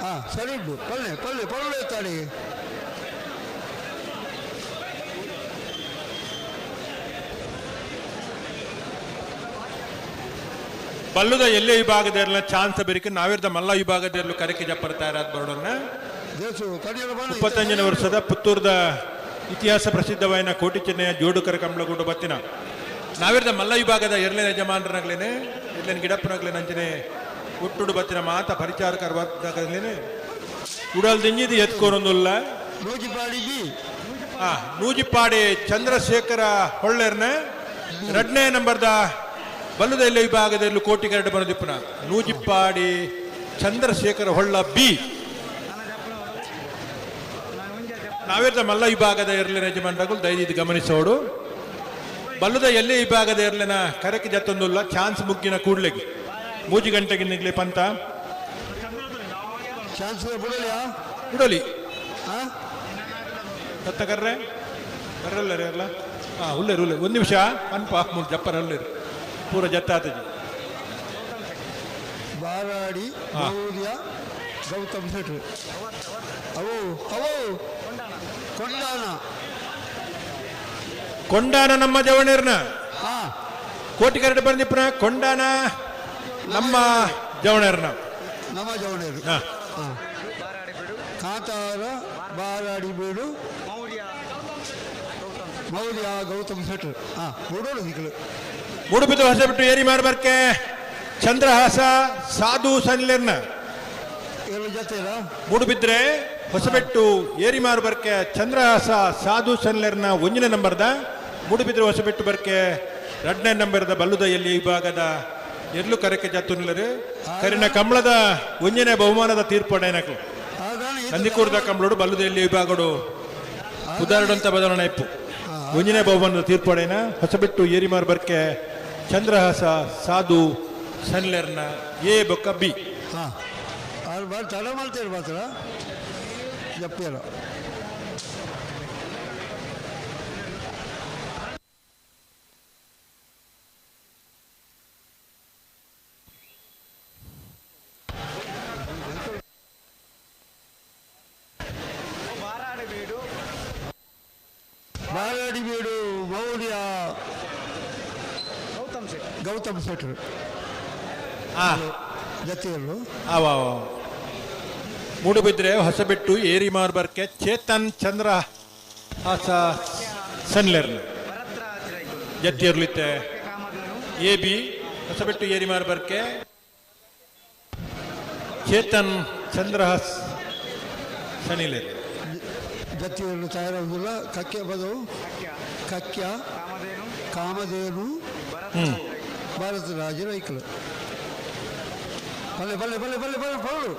ಹಾಂ ಸರಿ ಉಂಟು ಪಲ್ಲೆ ಪಲ್ಲೆ ಪಲ್ಲೆ ಎತ್ತಾಡಿ. ಬಲ್ಲುದ ಎಲ್ಲೇ ವಿಭಾಗದ ಚಾನ್ಸ್ ಬೇರಿಕೆ ನಾವಿರ್ದ ಮಲ್ಲ ವಿಭಾಗದಲ್ಲಿ ಕರೆಕೆ ಜಪ್ಪರ ತಯಾರಾದ ಬರೋಣ. 25ನೇ ವರ್ಷದ ಪುತ್ತೂರದ ಇತಿಹಾಸ ಪ್ರಸಿದ್ಧವಾದ ಕೋಟಿ ಚೆನ್ನಯ್ಯ ಜೋಡುಕರ ಕಂಬಳಗೂಡು ಬತ್ತಿನ ನಾವಿರ್ದ ಮಲ್ಲ ವಿಭಾಗದ ಎರಡನೇ ಯಜಮಾನರನಾಗ್ಲೇನೆ ಎರಡನೇ ಗಿಡಪ್ಪನಾಗ್ಲೇನೆ ಅಂಚನೆ ಹುಟ್ಟುಡು ಬತ್ತಿನ ಮಾತ ಪರಿಚಾರಕರ ವರ್ಗದಾಗಲೇನೆ ಉಡಲ್ ದಿಂಜಿದು ಎತ್ಕೊರೊಂದುಲ್ಲ. ನೂಜಿಪಾಡಿ ಚಂದ್ರಶೇಖರ ಹೊಳ್ಳೆರ್ನ 2ನೇ ನಂಬರ್ದ ಬಲ್ಲುದ ಎಲ್ಲ ವಿಭಾಗದಲ್ಲಿ ಕೋಟಿ ಕರಡು ಬರೋದಿಪ್ಪನ ನೂಜಿಪ್ಪಾಡಿ ಚಂದ್ರಶೇಖರ ಹೊಳ್ಳ ಬಿ. ನಾವಿರ್ದ ಮಲ್ಲ ವಿಭಾಗದ ಎರಲಿನ ಯಜಮಾನರಾಗಲು ದಯವಿಟ್ಟು ಗಮನಿಸೋಡು. ಬಲ್ಲುದ ಎಲ್ಲಿ ವಿಭಾಗದ ಎರಲಿನ ಕರಕ್ಕೆ ಜತ್ತೊಂದುಲ್ಲ ಚಾನ್ಸ್ ಮುಗ್ಗಿನ ಕೂಡ್ಲೆಗೆ 3 ಗಂಟೆಗೆ ನಿಗ್ಲಿ ಪಂತ ಚಾನ್ಸ್ ಬಿಡಲಿ ಸತ್ತ ಕರ್ರೆ ಬರಲ್ಲ ರೀ ಅಲ್ಲ. ಹಾಂ ಉಲ್ಲೇರು ಉಲ್ಲೇರು ಒಂದು ನಿಮಿಷ ಅನ್ಪ ಮೂರು ಜಪ್ಪರ ಅಲ್ಲೇರು ಪೂರ ಜತ್ತ ಆತಜಿ. ಬಾರಾಡಿ ಮೌರ್ಯ ಗೌತಮ್ ಶೆಟ್ರು ಅವು ಅವು ಕೊಂಡಾನ ಕೊಂಡಾನ ನಮ್ಮ ಜವಣೇರ್ನ ಕೋಟಿ ಕರಡು ಬಂದಿಪ್ರ ಕೊಂಡಾನ ನಮ್ಮ ಜವಣೇರ್ನ ನಮ್ಮ ಜವಣೇರು. ಕಾಂತಾರ ಬಾರಾಡಿ ಬೀಡು ಮೌರ್ಯ ಗೌತಮ್ ಶೆಟ್ರು. ಹಾಂ ಮೂಡೋಡು ದಿಕ್ಕಲು ಮೂಡುಬಿದ್ದು ಹೊಸ ಬಿಟ್ಟು ಏರಿ ಮಾರ್ಬರ್ಕೆ ಚಂದ್ರಹಾಸ ಸಾಧು ಸನ್ಲೆರ್ನ ಮೂಡುಬಿದ್ರೆ ಹೊಸಬೆಟ್ಟು ಏರಿ ಮಾರ್ಬರ್ಕೆ ಚಂದ್ರಹಾಸ ಸಾಧು ಸನ್ಲೆರ್ನ 1ನೇ ನಂಬರ್ದ ಮೂಡುಬಿದ್ರೆ ಹೊಸಬೆಟ್ಟು ಬರ್ಕೆ 2ನೇ ನಂಬರ್ದ ಬಲ್ಲುದ ಎಲ್ಲಿ ವಿಭಾಗದ ಎಲ್ಲೂ ಕರೆಕೆ ಜಾತುನ್ಲರು ಕರಿನ ಕಮಲದ 1ನೇ ಬಹುಮಾನದ ತೀರ್ಪು ನಂದಿಕೂರ್ದ ಕಂಬಳೋಡು ಬಲ್ಲುದ ಎಲ್ಲಿ ವಿಭಾಗಡು ಉದಾಹರಣಂತ ಬದಲಾವಣೆ ಇಪ್ಪು 1ನೇ ಬಹುಮಾನದ ತೀರ್ಪಡೆನ ಹೊಸಬೆಟ್ಟು ಏರಿಮಾರ್ ಬರ್ಕೆ ಚಂದ್ರಹಾಸ ಸಾಧು ಸನ್ಲೆರ್ನ ಎ ಬೊಕ್ಕ ಬಿ. ಹಾಂ ತಡ ಮಾಡ್ತೇವೆ ಮಾತ್ರ ಜಪ್ಪಿಯಲ್ಲ. ಬಾರಾಡಿ ಬೀಡು ಮೌರ್ಯ ಗೌತಮ್ ಶೆಟ್ರು ಜತಿಯಲ್ಲೂ. ಮೂಡುಬಿದ್ರೆ ಹೊಸಬೆಟ್ಟು ಏರಿ ಮಾರ್ಬರ್ಕೆ ಚೇತನ್ ಚಂದ್ರ ಹಾಸ ಸನ್ಲೆರ್ನ ಜತಿಯರ್ಲಿತ್ತೆ ಎ ಬಿ ಹೊಸಬೆಟ್ಟು ಏರಿ ಮಾರ್ಬರ್ಕೆ ಚೇತನ್ ಚಂದ್ರಹಾಸ್ ಸನಿಲೇರ್ ಜತಿಯಲ್ಲೂ ತಯಾರಾಗುವುದಿಲ್ಲ. ಕಕ್ಕೆ ಬದವು ಕಕ್ಯ ಕಾಮಧೇನು ಭಾರತ ರಾಜರ ಐಕಲು ಬಲ್ಲೆ ಬಲ್ಲೆ ಬಲ್ಲೆ ಬಲ್ಲೆ ಬಲ್ಲೆ ಬಲ್ಲು.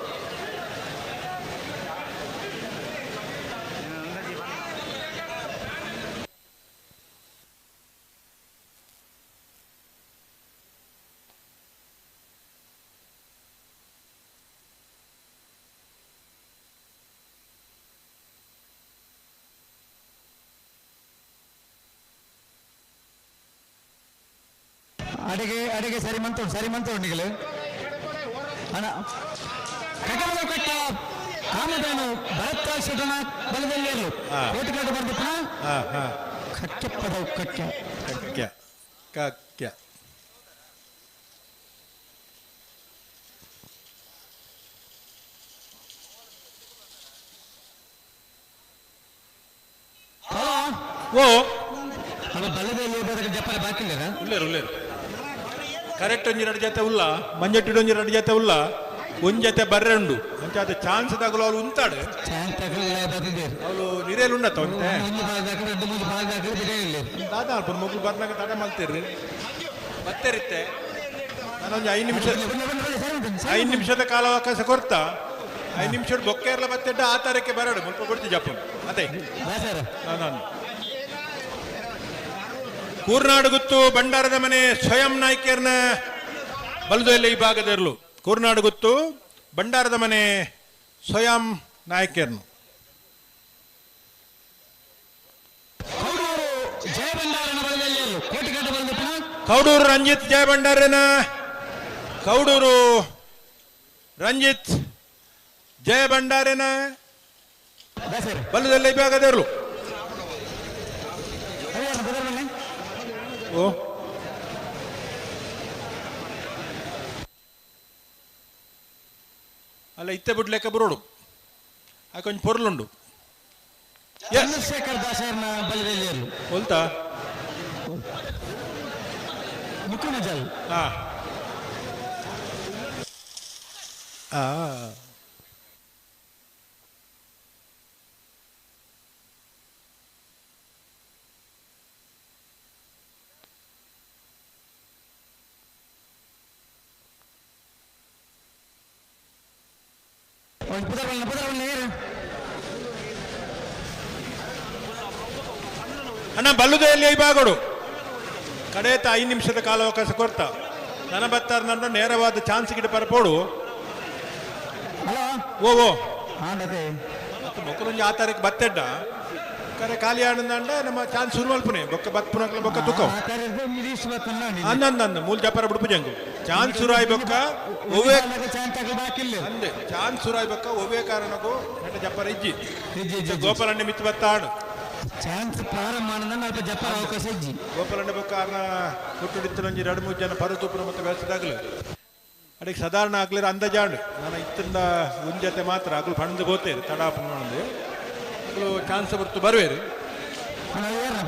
ಅಡಿಗೆ ಅಡಿಗೆ ಸರಿ ಮಂತು ಸರಿ ಮಂತು ನಿಗಲು ಅಣ್ಣ ಕಟ್ಟೆ ಕಟ್ಟ Kamadhenu Bharat ಶೆಟ್ಟನ ಬಲದಲ್ಲಿ ಇರಲು ಕೋಟಿಕಟ್ಟು ಬರ್ದಿಪ್ಪನ ಕಕ್ಕೆ ಪದವು ಕಕ್ಕೆ ಕಕ್ಕೆ ಕಕ್ಕೆ ಓ ಅವ ಬಲದಲ್ಲಿ ಇರ್ಬೇಕಾದ್ರೆ ಜಪ್ಪರ ಬಾಕಿ ಇಲ್ಲ ಉಲ್ಲೇರು ಉಲ್ಲೇರು ಕರೆಕ್ಟ್ ಒಂಜಿ ಎರಡು ಜೊತೆ ಉಲ್ಲ ಮಂಜಟ್ಟಿಡು ಒಂಜಿ ಎರಡು ಜೊತೆ ಉಲ್ಲ ಒಂಜಿ ಜೊತೆ ಬರ್ರೆ ಉಂಡು ಅಂಚಾದ ಚಾನ್ಸ್ ತಗಲು ಅವಳು ಉಂತಾಡು ಚಾನ್ಸ್ ತಗಲು ಬರ್ತಿದ್ದೀರಿ ಅವಳು ನಿರೇಲು ಉಂಡತ್ತ ಒಂತೆ ಒಂಜಿ ಬಾಲ್ ದಾಖಲೆ ಎರಡು ಮೂಜಿ ಬಾಲ್ ದಾಖಲೆ ಬಿಡೇ ಇಲ್ಲ ದಾದ ಅಲ್ಪ ಮೊಗ್ಲು ಬರ್ನಾಗ ತಡ ಮಲ್ತೀರಿ ಬತ್ತೇರಿತ್ತೆ ನಾನೊಂದು 5 ನಿಮಿಷ 5 ನಿಮಿಷದ ಕಾಲಾವಕಾಶ ಕೊಡ್ತಾ 5 ನಿಮಿಷ ಬೊಕ್ಕೆ ಇರಲ ಬತ್ತೆಡ್ಡ ಆ ತಾರೀಕೆ ಬರಡು ಮುಲ್ಪ ಕೊಡ್ತಿ ಜಪ್ಪು ಅದೇ ನಾನು ಕೂರ್ನಾಡು ಗುತ್ತು ಭಂಡಾರದ ಮನೆ ಸ್ವಯಂ ನಾಯ್ಕರ್ನ ಬಲದಲ್ಲಿ ಈ ಭಾಗದಿರಲು ಕೂರ್ನಾಡು ಗುತ್ತು ಭಂಡಾರದ ಮನೆ ಸ್ವಯಂ ನಾಯ್ಕರ್ನು ಕೌಡೂರು ರಂಜಿತ್ ಜಯಭಂಡಾರನ ಕೌಡೂರು ರಂಜಿತ್ ಜಯಭಂಡಾರನ ಬಲದಲ್ಲಿ ಈ ಭಾಗದಿರಲು ಓ ಅಲ್ಲ ಇತ್ತೆ ಬಿಡ್ಲೆಕ್ಕ ಬರೋಡು ಆ ಕೊಂಚ ಪೊರ್ಲುಂಡು ಚಂದ್ರಶೇಖರ್ ದಾಸರ್ನ ಬಲದಲ್ಲಿ ಇರಲು ಹೊಲ್ತಾ ಮುಕ್ಕುಮಜಲ್ ಹಾ ಆ ಅಣ್ಣ ಬಲ್ಲುದೆಯಲ್ಲಿ ಈ ಭಾಗಡು ಕಡೇತ 5 ನಿಮಿಷದ ಕಾಲಾವಕಾಶ ಕೊಡ್ತಾ ನನ್ನ ಬತ್ತಾರ ನನ್ನ ನೇರವಾದ ಚಾನ್ಸ್ ಗಿಡ ಪರಪೋಡು ಓ ಓ ಮೊಕ್ಕಲೊಂಜಿ ಆ ತಾರೀಕು ಬತ್ತೆಡ್ಡ ಕರೆ ಖಾಲಿ ಆನಂದ ನಮ್ಮ ಚಾನ್ಸ್ ಶುರು ಮಲ್ಪುನೆ ಬೊಕ್ಕ ಬತ್ಪುನಕ್ಲ ಬೊಕ್ಕ ತುಕ್ಕ ಅಂದ ಮೂಲ ಜಪಾರ ಬಿಡುಪು ಜಂಗು ಚಾನ್ಸ್ ಶುರು ಆಯ್ ಬೊಕ್ಕ ಒವ್ವೇ ಅಂದೆ ಚಾನ್ಸ್ ಶುರು ಆಯ್ ಬೊಕ್ಕ ಒವ್ವೇ ಕಾರಣಕ್ಕೂ ನೆಟ್ಟ ಜಪಾರ ಇಜ್ಜಿ ಗೋಪಾಲಣ್ಣ ಮಿತ್ತು ಬತ್ತಾಡು ಚಾನ್ಸ್ ಪ್ರಾರಂಭ ಅಲ್ಪ ಜಪಾರ ಅವಕಾಶ ಇಜ್ಜಿ ಗೋಪಾಲಣ್ಣ ಬೊಕ್ಕ ಅರ್ನ ಹುಟ್ಟುಡಿತ್ತನೊಂಜಿ 2-3 ಜನ ಪರು ತುಪ್ಪುನ ಮತ್ತೆ ವ್ಯವಸ್ಥೆದಾಗಲು ಅಡಿಗೆ ಸಾಧಾರಣ ಆಗ್ಲಿರ ಅಂದಾಜಾಂಡು ನಾನು ಇತ್ತಿಂದ ಒಂದ್ ಜೊತೆ ಮಾತ್ರ ಅಗ್ಲು ಪಣದು ಗೋತೇರು ತಡ ಪಣ್ಣು ಅಗ್ಲು ಚಾನ್ಸ್ ಬರ್ತು ಬರುವೇರು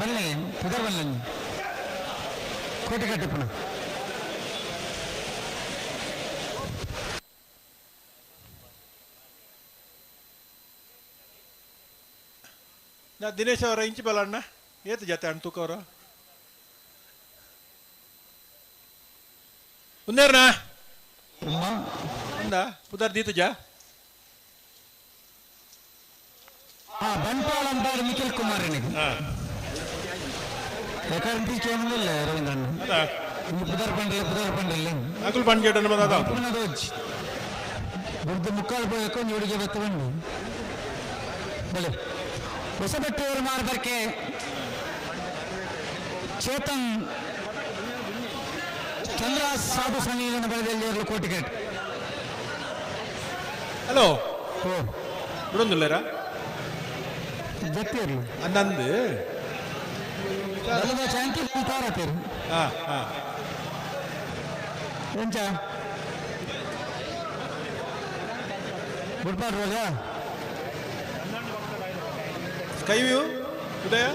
ಬನ್ನಿ ಪುದರ್ ಬನ್ನಿ ಕೋಟೆ ಕಟ್ಟಿಪ್ಪಣ ನಾ ದಿನೇಶ್ ಅವರ ಇಂಚಿ ಬಲಣ್ಣ ಏತು ಜೊತೆ ಅಣ್ಣ ತೂಕವ್ರ ಉಂದೇರ್ನಾ ಅಂದ ಪುದರ್ ದೀತಜ ಬಂಟ್ವಾಳ ಅಂತಾರೆ ನಿಖಿಲ್ ಕುಮಾರ್ ಯಾಕಂದ್ರೆ ರವೀಂದ್ರನ್ ಪುದರ್ ಪಂಡ್ರಲ್ಲ ಪುದರ್ ಪಂಡ್ರಲ್ಲ ಅಕುಲ್ ಪಂಡ್ಜೆಟ್ ಬುದ್ಧ ಮುಕ್ಕಾಲು ಬೇಕು ಹುಡುಗಿ ಬತ್ತ ಬಂದು ಬಲೆ ಹೊಸಬೆಟ್ಟೂರು ಮಾರ್ಬರ್ಕೆ ಚೇತನ್ ಚಂದ್ರ ಸಾಧು ಸನ್ನಿಧಾನ ಬಲದಲ್ಲಿ ಇರಲು ಕೋಟಿಕೆಟ್ ಹಲೋ ಬಿಡೊಂದುಲ್ಲೇರಾ ಜತ್ತಿರ್ಲು ಅಂದಂದು ಬಲದ ಶಾಂತಿ ತಾರತೀರು ಹಾ ಹಾ ಎಂಚ ಗುಡ್ಪಾಡ್ ರೋಲ ಸ್ಕೈ ವ್ಯೂ ಉದಯ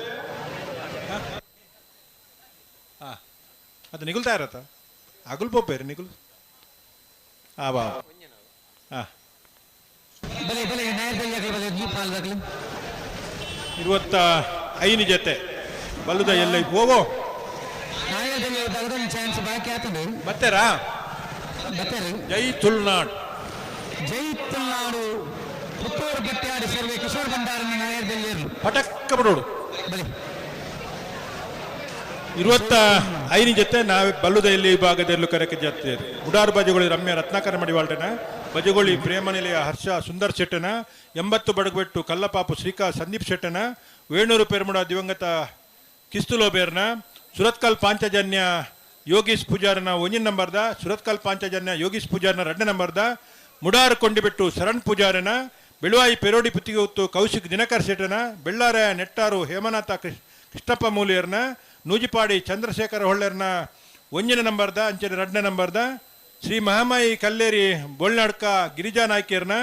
ಹಾ ಅದು ನಿಗುಲ್ತಾ ಇರತ್ತ ಅಗುಲ್ ಪೋಪೇರಿ ನಿಗುಲ್ ಹಾ ಬಾ ಹಾ ಬಲೆ ಬಲೆ ನ್ಯಾಯದಲ್ಲಿ ಬಲೆ ಪಾಲ್ದಾಗಲಿ 25 ಜೊತೆ ಬಲ್ಲುದ ಎಲ್ಲ ಹೋಗೋ ಚಾನ್ಸ್ ಬಾಕಿ ಆತಂದ್ರೆ ಬತ್ತೇರಾ ಬತ್ತೇರಿ ಜೈ ತುಳುನಾಡು ಜೈ ತುಳುನಾಡು ಪುತ್ತೂರು ಬಟ್ಟಿಯಾಡಿ ಸರ್ವೆ ಕಿಶೋರ್ ಭಂಡಾರನ ನ್ಯಾಯದಲ್ಲಿ ಇರಲು ಪಟಕ್ಕ ಬಿಡೋಡು ಬಲೆ 25 ಜೊತೆ ನಾವೇ ಬಲ್ಲುದ ಎಲ್ಲಿ ವಿಭಾಗದಲ್ಲೂ ಕರೆಕ್ಕೆ ಜಾತ್ರೆ ಉಡಾರು ಬಜಗೋಳಿ ರಮ್ಯ ರತ್ನಾಕರ ಮಡಿವಾಳ್ಟನ ಬಜಗೋಳಿ ಪ್ರೇಮನಿಲಯ ಹರ್ಷ ಸುಂದರ್ ಶೆಟ್ಟನ 80 ಬಡಗುಬೆಟ್ಟು ಕಲ್ಲಪಾಪು ಶ್ರೀಕಾ ಸಂದೀಪ್ ಶೆಟ್ಟನ ವೇಣೂರು ಪೆರ್ಮುಡ ದಿವಂಗತ ಕಿಸ್ತುಲೋಬೇರ್ನ ಸುರತ್ಕಲ್ ಪಾಂಚಜನ್ಯ ಯೋಗೀಶ್ ಪೂಜಾರನ 1 ನಂಬರ್ದ ಸುರತ್ಕಲ್ ಪಾಂಚಜನ್ಯ ಯೋಗೀಶ್ ಪೂಜಾರನ 2 ನಂಬರ್ದ ಮುಡಾರು ಕೊಂಡಿಬೆಟ್ಟು ಶರಣ್ ಪೂಜಾರನ ಬೆಳುವಾಯಿ ಪೆರೋಡಿ ಪುತ್ತಿಗೆ ಕೌಶಿಕ್ ದಿನಕರ್ ಶೆಟ್ಟನ, ಬೆಳ್ಳಾರೆ ನೆಟ್ಟಾರು ಹೇಮನಾಥ ಕೃಷ್ಣಪ್ಪ ಮೂಲಿಯರ್ನ, ನೂಜಿಪಾಡಿ ಚಂದ್ರಶೇಖರ ಹೊಳ್ಳೆರ್ನ ಒಂಜನೇ ನಂಬರ್ದ ಅಂಚನೆ ಎರಡನೇ ನಂಬರ್ದ, ಶ್ರೀ ಮಹಾಮಾಯಿ ಕಲ್ಲೇರಿ ಬೋಳ್ನಾಡ್ಕ ಗಿರಿಜಾ ನಾಯ್ಕಿಯರ್ನ,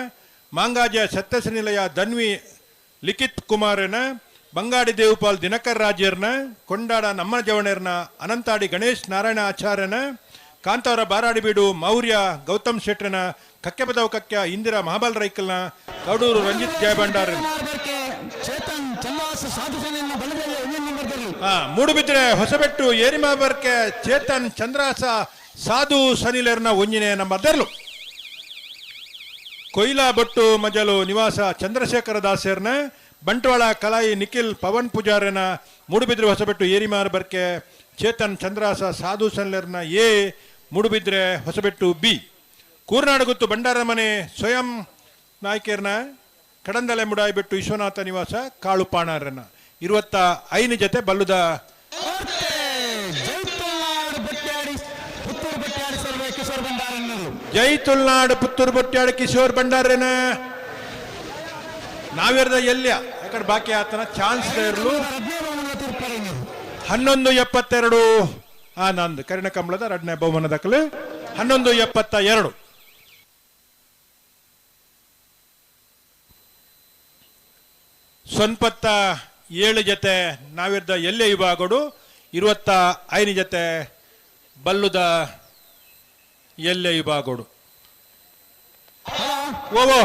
ಮಾಂಗಾಜ ಸತ್ಯಸನಿಲಯ ಧನ್ವಿ ಲಿಖಿತ್ ಕುಮಾರನ, ಬಂಗಾಡಿ ದೇವುಪಾಲ್ ದಿನಕರ್ ರಾಜ್ಯರ್ನ, ಕೊಂಡಾಡ ನಮ್ಮ ಜವಣರ್ನ, ಅನಂತಾಡಿ ಗಣೇಶ್ ನಾರಾಯಣ ಆಚಾರ್ಯನ, ಕಾಂತಾವರ ಬಾರಾಡಿಬೀಡು ಮೌರ್ಯ ಗೌತಮ್ ಶೆಟ್ಟನ, ಕಕ್ಕೆಪದವ್ ಕಕ್ಯ ಇಂದಿರಾ ಮಹಾಬಲ್ ರೈಕಲ್ನ, ಕಡೂರು ರಂಜಿತ್ ಜಯಭಂಡಾರನ್. ಮೂಡುಬಿದ್ರೆ ಹೊಸಬೆಟ್ಟು ಏರಿಮಾಬರ್ಕೆ ಚೇತನ್ ಚಂದ್ರಾಸ ಸಾಧು ಸನಿಲರ್ನ ಒಂಜಿನೇ ನಂಬರ್ ದರ್ಲು. ಕೊಯ್ಲಾ ಬೊಟ್ಟು ಮಜಲು ನಿವಾಸ ಚಂದ್ರಶೇಖರ ದಾಸರ್ನ, ಬಂಟ್ವಾಳ ಕಲಾಯಿ ನಿಖಿಲ್ ಪವನ್ ಪೂಜಾರನ, ಮೂಡುಬಿದ್ರೆ ಹೊಸಬೆಟ್ಟು ಏರಿಮಾರ್ ಬರ್ಕೆ ಚೇತನ್ ಚಂದ್ರಾಸ ಸಾಧು ಸನ್ಲರ್ನ ಎ, ಮೂಡುಬಿದ್ರೆ ಹೊಸಬೆಟ್ಟು ಬಿ. ಕೂರ್ನಾಡುಗುತ್ತು ಭಂಡಾರಮನೆ ಸ್ವಯಂ ನಾಯ್ಕರ್ನ, ಕಡಂದಲೆ ಮುಡಾಯಿಬೆಟ್ಟು ವಿಶ್ವನಾಥ ನಿವಾಸ ಕಾಳುಪಾಣರನ್ನ. 25 ಜೊತೆ ಬಲ್ಲುದ ಜೈ ತುಳ್ನಾಡು ಪುತ್ತೂರು ಬೊಟ್ಟ್ಯಾಡಿ ಕಿಶೋರ್ ಭಂಡಾರನ. ನಾವೇರ್ದ ಎಲ್ಲಿಯ ಯಾಕಡೆ ಬಾಕಿ ಆತನ ಚಾನ್ಸ್ ಇರಲು 11:72. ನಂದು ಕರಿಣ ಕಂಬಳದ ಎರಡನೇ ಬಹುಮಾನ ದಾಖಲೆ 11:72. ಸೊನ್ಪತ್ತ 7 ಜೊತೆ ನಾವಿರ್ದ ಎಲ್ಲೆ ವಿಭಾಗಡು, 25 ಜೊತೆ ಬಲ್ಲುದ ಎಲ್ಲೆ ವಿಭಾಗಡು. ಓವೋ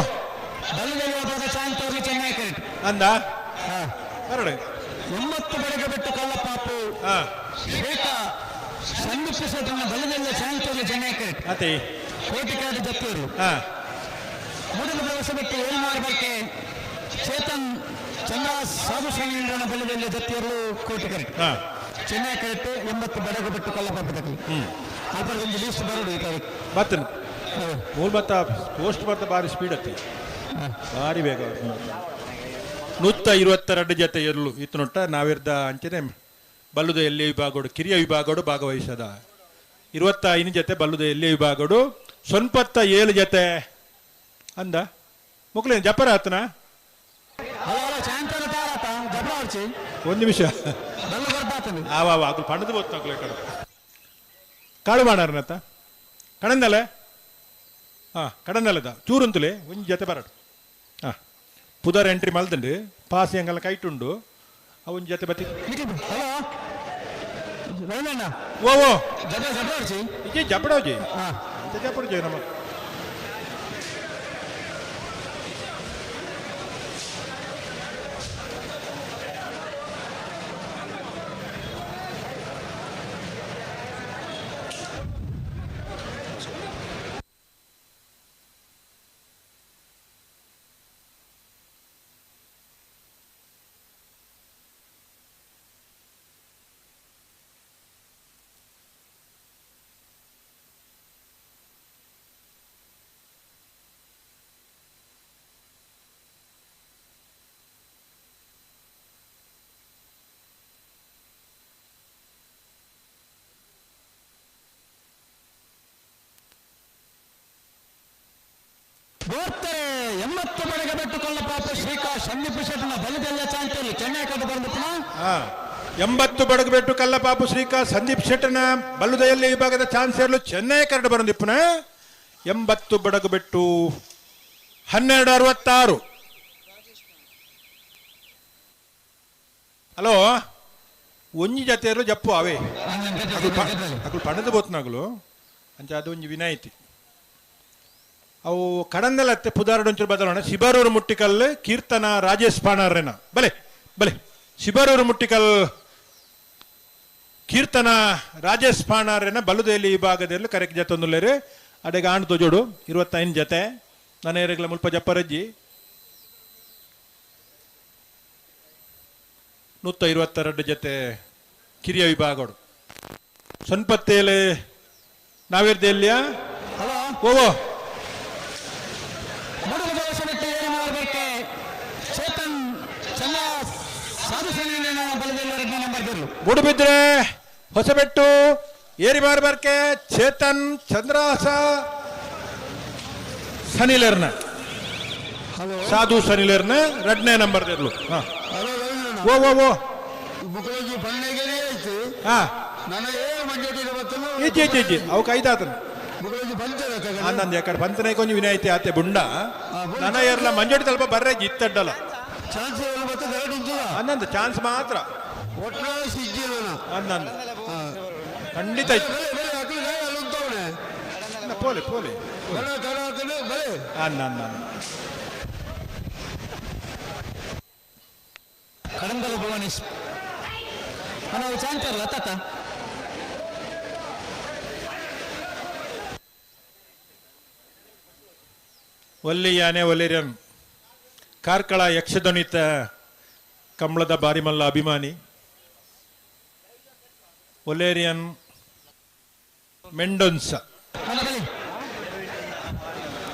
ಅಂದ 80 ಬೆಳಗ್ಗೆ ಬಿಟ್ಟು ಕಲ್ಲಪಾಪು ಕೋಟಿಕಾಡು ಜತ್ತೂರು ಮೊದಲು ಪ್ರವೇಶ ಬಿಟ್ಟು ಏಳ್ಮಾರ್ಬಕ್ಕೆ ಚೇತನ್ ಚಂದ್ರ ಸಾಧು ಸ್ವಾಮಿ ಬಲದಲ್ಲಿ ಜತ್ತಿಯರು ಕೋಟಿಕರೆಟ್ ಚೆನ್ನೈ ಕರೆಕ್ಟ್ 80 ಬಡಗು ಬಿಟ್ಟು ಕಲ್ಲಪಾಪು ತಕಲಿ ಅಲ್ಪರ ಒಂದು ಲೀಸ್ಟ್ ಬರೋಡು ಈ ತಾರೀಕು ಬತ್ತನ ಮೂಲ ಬತ್ತ ಪೋಸ್ಟ್ ಬರ್ತ ಭಾರಿ ಸ್ಪೀಡ್ ಅತ್ತಿ ಭಾರಿ ಬೇಗ 122 ಜೊತೆ ಎರ್ಲು ಇತ್ತು ನೊಟ್ಟ ನಾವಿರ್ದ ಅಂಚನೆ ಬಲ್ಲುದ ಎಲ್ಲಿ ವಿಭಾಗಡು ಕಿರಿಯ ವಿಭಾಗಡು ಭಾಗವಹಿಸದ 25 ಜೊತೆ ಬಲ್ಲುದ ಎಲ್ಲಿ ವಿಭಾಗಡು 97 ಜೊತೆ ಅಂದ ಮುಕ್ಲೇನು ಜಪರ ಆತನ ಒಂದು ನಿಮಿಷ ಆವಾ ಅಗ್ಲು ಪಣದು ಬೋತ್ನಾಗ್ಲು ಕಡೆ ಕಾಳು ಮಾಡಾರನತ್ತ ಕಡಂದಲೆ ಹಾಂ ಕಡಂದಲೆದ ಚೂರುಂತುಲೆ ಒಂದು ಜೊತೆ ಬರಡು ಹಾಂ ಪುದರ್ ಎಂಟ್ರಿ ಮಲ್ದಂಡು ಪಾಸ್ ಹೆಂಗೆಲ್ಲ ಕೈಟುಂಡು ಅವನ್ ಜೊತೆ ಬತ್ತಿ ಓ ಓ ಇಜೆ ಜಪಡೋಜಿ ಜಪಡೋಜಿ ನಮ್ಮ ಗೋರ್ತಾರೆ 80 ಬಡಗ ಬಿಟ್ಟು ಕಲ್ಲಪಾಪ ಶ್ರೀಕಾ ಸಂದೀಪ್ ಶೆಟ್ಟನ ಬಲದಲ್ಲ ಚಾಂತಲ್ಲಿ ಚೆನ್ನೈ ಕಟ್ಟು ಬಂದಿಪ್ಪನ 80 ಬಡಗಬೆಟ್ಟು ಕಲ್ಲಪಾಪು ಶ್ರೀಕಾ ಸಂದೀಪ್ ಶೆಟ್ಟನ ಬಲ್ಲುದಯಲ್ಲಿ ವಿಭಾಗದ ಚಾನ್ಸೇರ್ಲು ಚೆನ್ನೈ ಕರಡು ಬಂದಿಪ್ಪನ 80 ಬಡಗಬೆಟ್ಟು 12:66. ಹಲೋ ಒಂಜಿ ಜತೆಯರು ಜಪ್ಪು ಅವೇ ಅಕುಲು ಪಣದ ಬೋತ್ನಾಗಲು ಅಂಚ ಅದು ಒಂಜಿ ವಿನಾಯಿತಿ ಅವು ಕಡಂದಲತ್ತೆ ಪುದಾರಡೊಂಚೂರು ಬದಲಾವಣೆ ಶಿಬರೂರು ಮುಟ್ಟಿಕಲ್ ಕೀರ್ತನ ರಾಜೇಶ್ ಪಾಣಾರ್ರೇನ ಬಲೆ ಬಲೆ ಶಿಬರೂರು ಮುಟ್ಟಿಕಲ್ ಕೀರ್ತನ ರಾಜೇಶ್ ಪಾಣಾರ್ರೇನ ಬಲ್ಲುದೇಲಿ ವಿಭಾಗದಲ್ಲಿ ಕರೆಕ್ಟ್ ಜೊತೆ ಒಂದುಲ್ಲೇರು ಅಡೆಗೆ ಆಣ್ ತೊಜೋಡು 25 ಜೊತೆ ನನ್ನ ಮುಲ್ಪ ಜಪ್ಪರಜ್ಜಿ 122 ಜೊತೆ ಕಿರಿಯ ವಿಭಾಗಡು ಸೊನ್ಪತ್ತೇಲೆ ನಾವೇರ್ದೆಲ್ಲಿಯ ಓವೋ ಮೂಡುಬಿದ್ರೆ ಹೊಸಬೆಟ್ಟು ಏರಿಮಾರ್ಬರ್ಕೆ ಚೇತನ್ ಚಂದ್ರಾಸ ಸನಿಲರ್ನ. ಸಾಧು ಸನಿಲೇರ್ನ ರಡ್ನೇ ನಂಬರ್ ದೇರ್ಲು. ಓ ಓ ಓ ಮುಕ್ಕಲೊಂಜಿ ಪಣ್ಣೆಗೆರೆ ಆಯ್ತು. ಹಾ ನನಗೆ ಮಂಜೋಟಿ ಬತ್ತಲು ಇಜ್ಜಿ ಇಜ್ಜಿ ಇಜ್ಜಿ ಅವಕ್ಕೆ ಐದಾತನ ಮುಕ್ಕಲೊಂಜಿ ಪಂಚದ ಅಂದಂದು ಯಾಕಡೆ ಪಂಚನೆ ಕೊಂಚ ವಿನಾಯಿತಿ ಆತೆ ಬುಂಡ ನನ ಏರ್ಲ ಮಂಜೋಟಿ ತಲ್ಪ ಬರ್ರೆ ಜಿತ್ತಡ್ಡಲ್ಲ ಚಾನ್ಸ್ ಬತ್ತ ಕರೆಕ್ಟ್ ಉಂಟುದ ಅಂದಂದು ಚಾನ್ಸ್ ಮಾತ್ರ ಒಟ್ರಾಸಿ ಇಜ್ಜಿಲ್ಲ ಅಂದಂದು ಖಂಡಿತ ಇಜ್ಜಿ. ಪೋಲೆ ಪೋಲೆ ಅನ್ನ ಅನ್ನ ಕಡಂಗಲ ಭುವನೇಶ್ ನಾವು ಚಾಂತಾರಲ್ಲ ತಾತ. ಒಲ್ಲಿ ಯಾನೆ ಒಲಿರನ್ ಕಾರ್ಕಳ ಯಕ್ಷಧ್ವನಿತ ಕಂಬಳದ ಬಾರಿಮಲ್ಲ ಅಭಿಮಾನಿ ಒಲೇರಿಯನ್ ಮೆಂಡೊನ್ಸ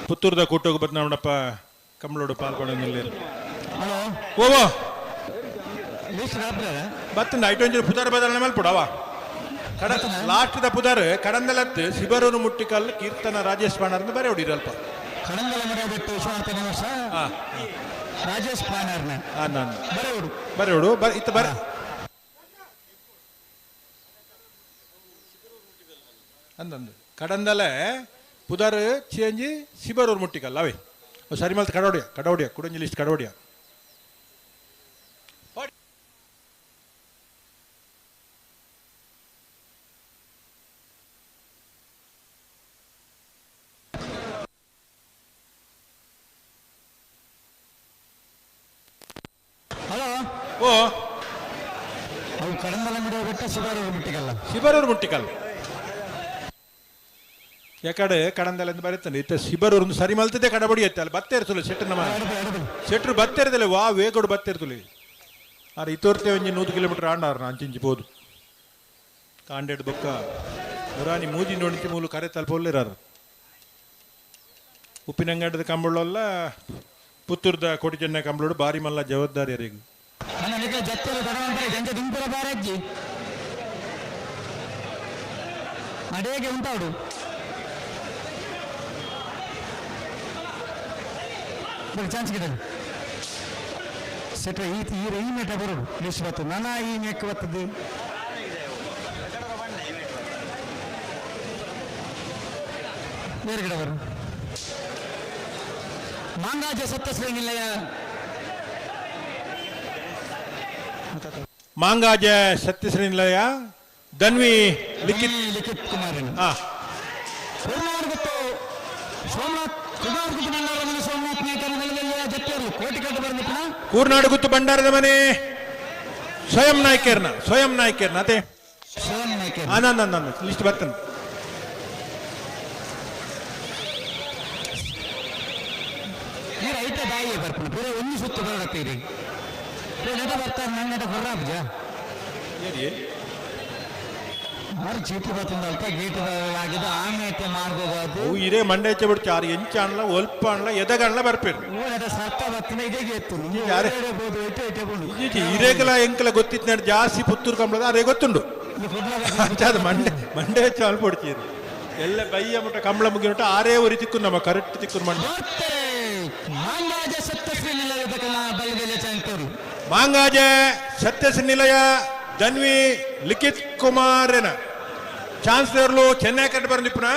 ಪುತ್ತೂರ್ದ ಕೂಟೋಗ ಬತ್ ನೋಡಪ್ಪ ಕಂಬಳೋಡು ಪಾಲ್ಗೊಂಡು. ಓ ಬತ್ತಂದ ಐಟೊಂಜಿ ಪುದಾರ್ ಬದಲಾವಣೆ ಮೇಲೆ ಪುಡವ ಕಡ ಲಾಸ್ಟ್ the ಪುದಾರ್ ಕಡಂದಲತ್ತು ಸಿಬರೂರು ಮುಟ್ಟಿಕಲ್ ಕೀರ್ತನ ರಾಜೇಶ್ ಪಾಣರ್ ಅಂತ ಬರೆ ಹೊಡಿರಲ್ಪ. ಕಡಂಗಲ ಮರೆಯಬಿಟ್ಟು ವಿಶ್ವನಾಥ ನಿವಾಸ ರಾಜೇಶ್ ಪಾಣರ್ನ ನಾನು ಬರೆಯೋಡು ಇತ್ತ ಬರ ಅಂದಂದು ಕಡಂದಲೆ ಪುದಾರ್ ಚೇಂಜಿ ಸಿಬರೂರು ಮುಟ್ಟಿಕಲ್ ಅವೇ ಸರಿ ಮಲ್ತ ಕಡೋಡಿಯ ಕಡೋಡಿಯ ಕುಡಂಜಿ ಲಿಸ್ಟ್ ಕಡೋಡಿಯ. ಹಲೋ ಓ ಅವು ಕಡಂದಲ ಬೆಟ್ಟ ಶಿಬರೂರು ಮುಟ್ಟಿಕಲ್ಲ. ಶಿಬರೂರು ಮುಟ್ಟಿಕಲ್ ಯಾಕಡೆ ಕಡಂದಲ ಅಂತ ಬರೀತಾನೆ ಇತ್ತ ಶಿಬರೂರು ಸರಿ ಮಲ್ತದೆ ಕಡಬಡಿ ಐತೆ ಅಲ್ಲಿ ಬತ್ತೆ ಇರ್ತಲ್ಲ ಸೆಟ್ರು ನಮ್ಮ ಸೆಟ್ರು ಬತ್ತೆ ವಾ ವೇಗೋಡು ಬತ್ತೆ ಇರ್ತಲ್ಲ. ಆರೆ ಇತೋರ್ತೆ ಒಂಜಿ 100 ಕಿಲೋಮೀಟರ್ ಆಂಡಾರ ಅಂಚಿಂಚಿ ಪೋದು ಕಾಂಡೆಡ್ ಬೊಕ್ಕ ಮುರಾನಿ ಮೂಜಿ ನೋಡಿಂಚಿ ಮೂಲು ಕರೆ ತಲುಪೊಲ್ಲಿರಾರು. ಉಪ್ಪಿನಂಗಡದ ಕಂಬಳಲ್ಲ ಪುತ್ತೂರ್ದ ಕೋಟಿ ಚೆನ್ನ ಕಂಬಳೋಡು ಬಾರಿ ಮಲ್ಲ ಜವಾಬ್ದಾರಿ ಅರಿಗು. ಅಡೇಗೆ ಉಂಟಾಡು ಚಾನ್ಸ್ ಗಿಡಲಿ ಸೆಟ್ರ ಈ ಈ ಮೇಟ ಬರೋಡು ಲಿಸ್ಟ್ ಬರ್ತದೆ ನನ್ನ ಈ ಮೇಕ್ ಬರ್ತದೆ. ಬೇರೆ ಗಿಡ ಬರು ಮಾಂಗಾಜ ಸಪ್ತಶ್ರೀ ನಿಲಯ ಮಾಂಗಾಜ ಸತ್ಯಶ್ರೀ ನಿಲಯ ಧನ್ವಿ ಲಿಖಿತ್ ಲಿಖಿತ್ ಕುಮಾರ್ ಗೊತ್ತು ಸೋಮನಾಥ್ ಕುಮಾರ್ ಗುತ್ತು ಭಂಡಾರ ಮನೆ ಸೋಮನಾಥ್ ನಾಯಕನ ನೆಲದಲ್ಲಿ ಜತ್ತಿಯರು ಕೋಟಿಕಟ್ಟು ಬಂದಿಪ್ಪನ ಕೂರ್ನಾಡು ಗುತ್ತು ಭಂಡಾರದ ಮನೆ ಸ್ವಯಂ ನಾಯ್ಕರ್ನ ಸ್ವಯಂ ನಾಯ್ಕರ್ನ ಅದೇ ಸ್ವಯಂ ನಾಯ್ಕರ್ ಆನಂದ ಲಿಸ್ಟ್ ಬರ್ತಾನೆ. ಈ ರೈತ ಬಾಯಿ ಬರ್ಪಣ ಪೂರ ಒಂದು ಸುತ್ತು ಬರಡತ್ತೀರಿ ನಟ ಬರ್ತಾರೆ ನನ್ನ ನಟ ಹೊರ್ರಾಬ್ಜ ಆರು ಚೀಟಿ ಬರ್ತಂದ ಅಲ್ಪ ಗೇಟ್ ಆಗಿದೆ ಆಮೇಲೆ ಮಾರ್ಗೋದು ಇರೇ ಮಂಡೆ ಹೆಚ್ಚ ಬಿಡ್ತಿ ಆರು ಎಂಚ ಅಣ್ಲ ಒಲ್ಪ ಅಣ್ಲ ಎದಗಣ್ಲ ಬರ್ಪೇರು ಸರ್ತ ಬರ್ತನ ಇದೇ ಎತ್ತು ಇರೇಗಲ ಎಂಕಲ ಗೊತ್ತಿತ್ತು ಜಾಸ್ತಿ ಪುತ್ತೂರು ಕಂಬಳದ ಅದೇ ಗೊತ್ತುಂಡು ಅದು ಮಂಡೆ ಮಂಡೆ ಹೆಚ್ಚು ಅಲ್ಪ ಹೊಡ್ತೀರಿ ಎಲ್ಲ ಬಯ್ಯ ಮುಟ್ಟ ಕಂಬಳ ಮುಗಿನುಟ ಆರೇ ಉರಿ ತಿಕ್ಕು ನಮ್ಮ ಕರೆಕ್ಟ್ ತಿಕ್ಕು ಮಂಡೆ. ಮಾಂಗಾಜ ಸತ್ಯಶ್ರೀ ನಿಲಯ ಧನ್ವಿ ಲಿಖಿತ್ ಕುಮಾರನ ಚಾನ್ಸಲರ್ಲು ಚೆನ್ನೈ ಕಟ್ಟ ಬರ ನಿಪುಣ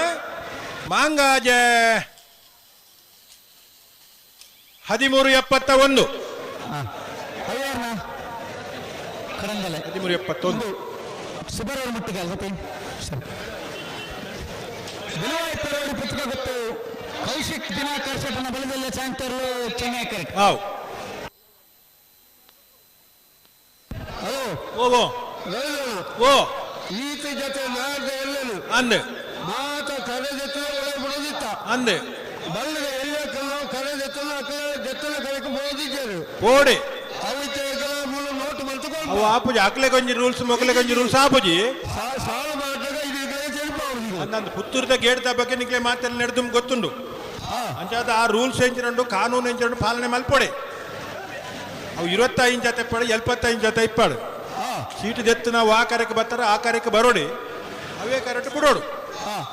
ಮಾಂಗಾಜ 1371 1371 ಸುಬರವರು ಮುಟ್ಟಿಗೆ ಗೊತ್ತೇ ಪುಸ್ತಕ ಗೊತ್ತು ಕೌಶಿಕ್ ದಿನಾಕರ್ ಶೆಟ್ಟನ ಬಲದಲ್ಲಿ ಚಾನ್ಸಲರ್ಲು ಚೆನ್ನೈ ಕರೆಕ್ಟ್. ಹಲೋ ಓ ಓ ಈತ ಜೊತೆ ನಾಡ್ದ ಎಲ್ಲನು ಅಂದೆ ಮಾತ ಕರೆ ಜೊತೆ ಒಳಗೆ ಬಿಡೋದಿತ್ತ ಅಂದೆ ಬಲ್ಲದ ಎಲ್ಲ ಕಲ್ಲು ಕರೆ ಜೊತೆ ಜೊತೆ ಕರೆக்கு ಬೋದಿದ್ದರು ಪೋಡೆ ಅವಿತ ಮೂಲ ನೋಟ್ ಮಲ್ತುಕೊಂಡು ಅವು ಆಪುಜಿ ಅಕ್ಲೆ ಕೊಂಜಿ ರೂಲ್ಸ್ ಮೊಗಲೆ ಕೊಂಜಿ ರೂಲ್ಸ್ ಆಪುಜಿ ಸಾಲ ಮಾಡಿದಾಗ ಇದು ಅಂದಂದು ಪುತ್ತೂರ್ದ ಗೇಟ್ ಬಗ್ಗೆ ನಿಕ್ಲೆ ಮಾತೆಲ್ಲ ನಡೆದು ಗೊತ್ತುಂಡು ಅಂಚಾದ ಆ ರೂಲ್ಸ್ ಎಂಚಿರಂಡು ಕಾನೂನು ಎಂಚಿರಂಡು ಪಾಲನೆ ಮಲ್ಪೊಡೆ ಅವು 25 ಜೊತೆ ಇಪ್ಪಾಡು 75 ಜೊತೆ ಇಪ್ಪಾಡು ಸೀಟು ದೆತ್ತು ನಾವು ಆ ಕಾರ್ಯಕ್ಕೆ ಬರ್ತಾರ ಆ ಕಾರ್ಯಕ್ಕೆ ಬರೋಡಿ ಅವೇ ಕರೆಕ್ಟ್ ಬಿಡೋಡು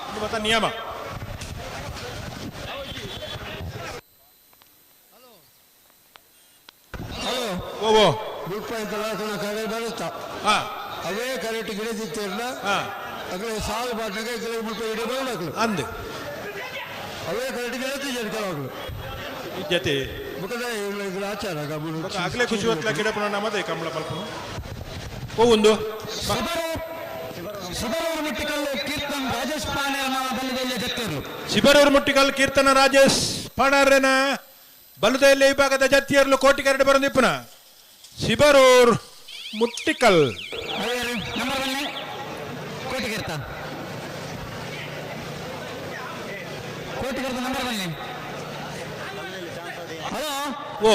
ಇದು ಮತ್ತೆ ನಿಯಮ. ಓ ಮುಲ್ಪ ಇಂತಲ ಕಡೆ ಬರುತ್ತ ಅವೇ ಕರೆಕ್ಟ್ ಗಿಡದಿತ್ತಿರಲ್ಲ ಅಗಲೇ ಸಾಲು ಪಾಟ್ನಾಗ ಇಕಲೆ ಮುಲ್ಪ ಇಡ ಬರಲಾಗ್ಲು ಅಂದ್ ಅವೇ ಕರೆಕ್ಟ್ ಗಿಡತಿ ಕೆಲವಾಗ್ಲು ಜತೆ ಬುಕ್ಕದ ಆಚಾರ ಅಗಲೇ ಖುಷಿ ಹೊತ್ತಲ ಗಿಡಪುಣ ನಮ್ಮದೇ ಕಂಬಳ ಮಲ್ಪನು ಓ ಒಂದು ಶಿಬರೂರು ಮುಟ್ಟಿಕಲ್ಲು ಕೀರ್ತನ್ ರಾಜೇಶ್ ಪಾಣೇರ್ನ ಬಲ್ಲದೆಲ್ಲ ಜತ್ತಿರು. ಶಿಬರೂರು ಮುಟ್ಟಿಕಲ್ ಕೀರ್ತನ ರಾಜೇಶ್ ಪಾಣಾರ್ಯನ ಬಲುದೆಲ್ಲ ವಿಭಾಗದ ಜತ್ತಿಯರ್ಲು ಕೋಟಿ ಕರಡು ಬರಂದಿಪ್ಪನ ಶಿಬರೂರ್ ಮುಟ್ಟಿಕಲ್. ನಂಬರ್ 1 ಕೋಟಿಗರ್ತ. ಕೋಟಿಗರ್ತ ನಂಬರ್ 1. ಹಲೋ ಓ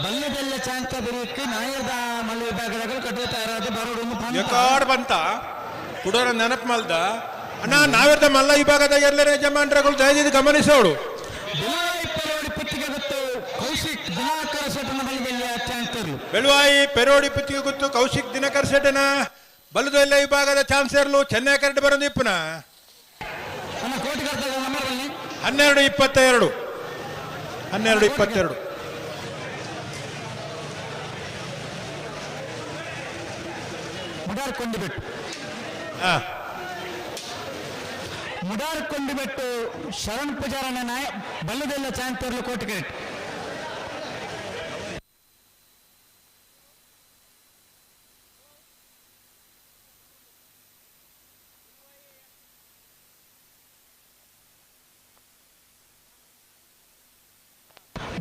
ಬಲ್ಲದೆಲ್ಲ ಚಾಂತ ಬಿರಿಯಕ್ಕೆ ನಾಯರ್ದ ಮಲ್ಲ ವಿಭಾಗದಾಗ ಕಟ್ಟುತ್ತಾ ಇರೋದು ಬರೋಡು. ಎಕಾಡ್ ಬಂತ ಕುಡೋರ ನೆನಪು ಮಲ್ದ ಅಣ್ಣ ನಾವಿರ್ದ ಮಲ್ಲ ವಿಭಾಗದ ಎಲ್ಲರ ಯಜಮಾನ್ರಗಳು ದಯದಿದ್ದು ಗಮನಿಸೋಡು. ಕೌಶಿಕ್ ದಿನಕರ ಶೆಟ್ಟನ ಬಲದೆಲ್ಲ ಚಾನ್ಸರ್ಲು. ಬೆಳುವಾಯಿ ಪೆರೋಡಿ ಪುತ್ತಿಗೆ ಗೊತ್ತು ಕೌಶಿಕ್ ದಿನಕರ್ ಶೆಟ್ಟನ ಬಲದೆಲ್ಲ ವಿಭಾಗದ ಚಾನ್ಸರ್ಲು ಚೆನ್ನೈ ಕರೆಡ್ ಬರೋದಿಪ್ಪನ. 12:22 12:22. ಮುಡಾರ್ ಕೊಂಡಿಬೆಟ್ಟು ಮುಡಾರ್ ಕೊಂಡಿಬೆಟ್ಟು ಶರಣ್ ಪೂಜಾರನ ನಾಯ ಬಲ್ಲದೆಲ್ಲ ಚಾನ್ಸರ್ಲು ಕೋಟಿ ಕರೆಟ್.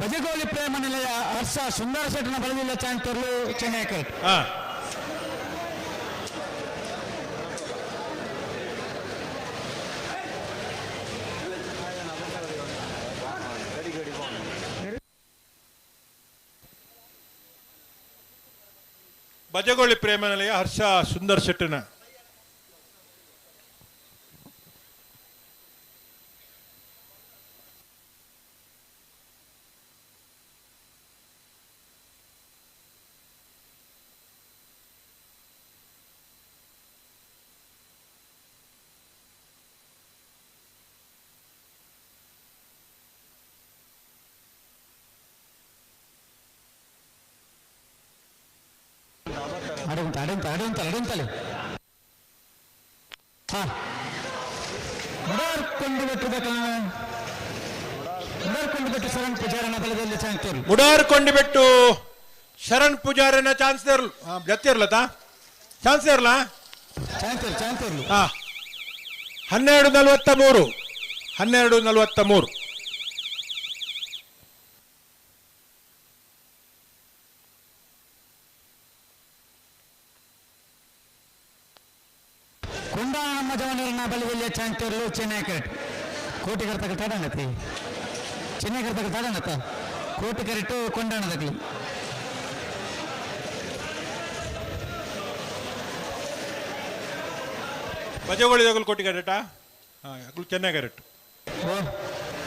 ಬಜಗೋಳಿ ಪ್ರೇಮ ನಿಲಯ ಹರ್ಷ ಸುಂದರ ಶೆಟ್ಟನ ಬಲದಿಲ್ಲ ಚಾನ್ಸರ್ಲು ಚೆನ್ನೈ ಕರೆಟ್. ಬಜಗೋಳಿ ಪ್ರೇಮ ನಿಲಯ ಹರ್ಷ ಸುಂದರ್ ಶೆಟ್ಟನ. ಅಡಂತ ಅಡಂತ ಅಡಂತಲೆ ಅಡಂತಲೆ ಹಾ ಮುಡಾರ್ ಕೊಂಡಿಬೆಟ್ಟು ಮುಡಾರ್ ಕೊಂಡಿಬೆಟ್ಟು ಶರಣ್ ಪೂಜಾರನ ಬಲದಲ್ಲಿ ಚಾನ್ಸರ್. ಮುಡಾರ್ ಕೊಂಡಿಬೆಟ್ಟು ಶರಣ್ ಪೂಜಾರನ ಚಾನ್ಸರ್ ಜತ್ತಿರ್ಲತಾ ಚಾನ್ಸರ್ಲ ಚಾನ್ಸರ್ ಚಾನ್ಸರ್. ಹಾ 12:43 12:43. ಕೊಂಡಾಣ ಮಜವನರನ್ನ ಬಲದಲ್ಲಿ ಚಾನ್ಸರ್ಲು ಚೆನ್ನೈ ಕರೆಟ್. ಕೋಟಿ ಕರ್ತಕ ತಡಂಗತಿ ಚೆನ್ನೈ ಕರ್ತಕ ತಡಂಗತ್ತ ಕೋಟಿ ಕರೆಟು ಕೊಂಡಾಣದಕ್ಲಿ. ಬಜಗೋಳಿದಗಳು ಕೋಟಿ ಕರೆಟಾ ಅಗ್ಲು ಚೆನ್ನೈ ಕರೆಟ್.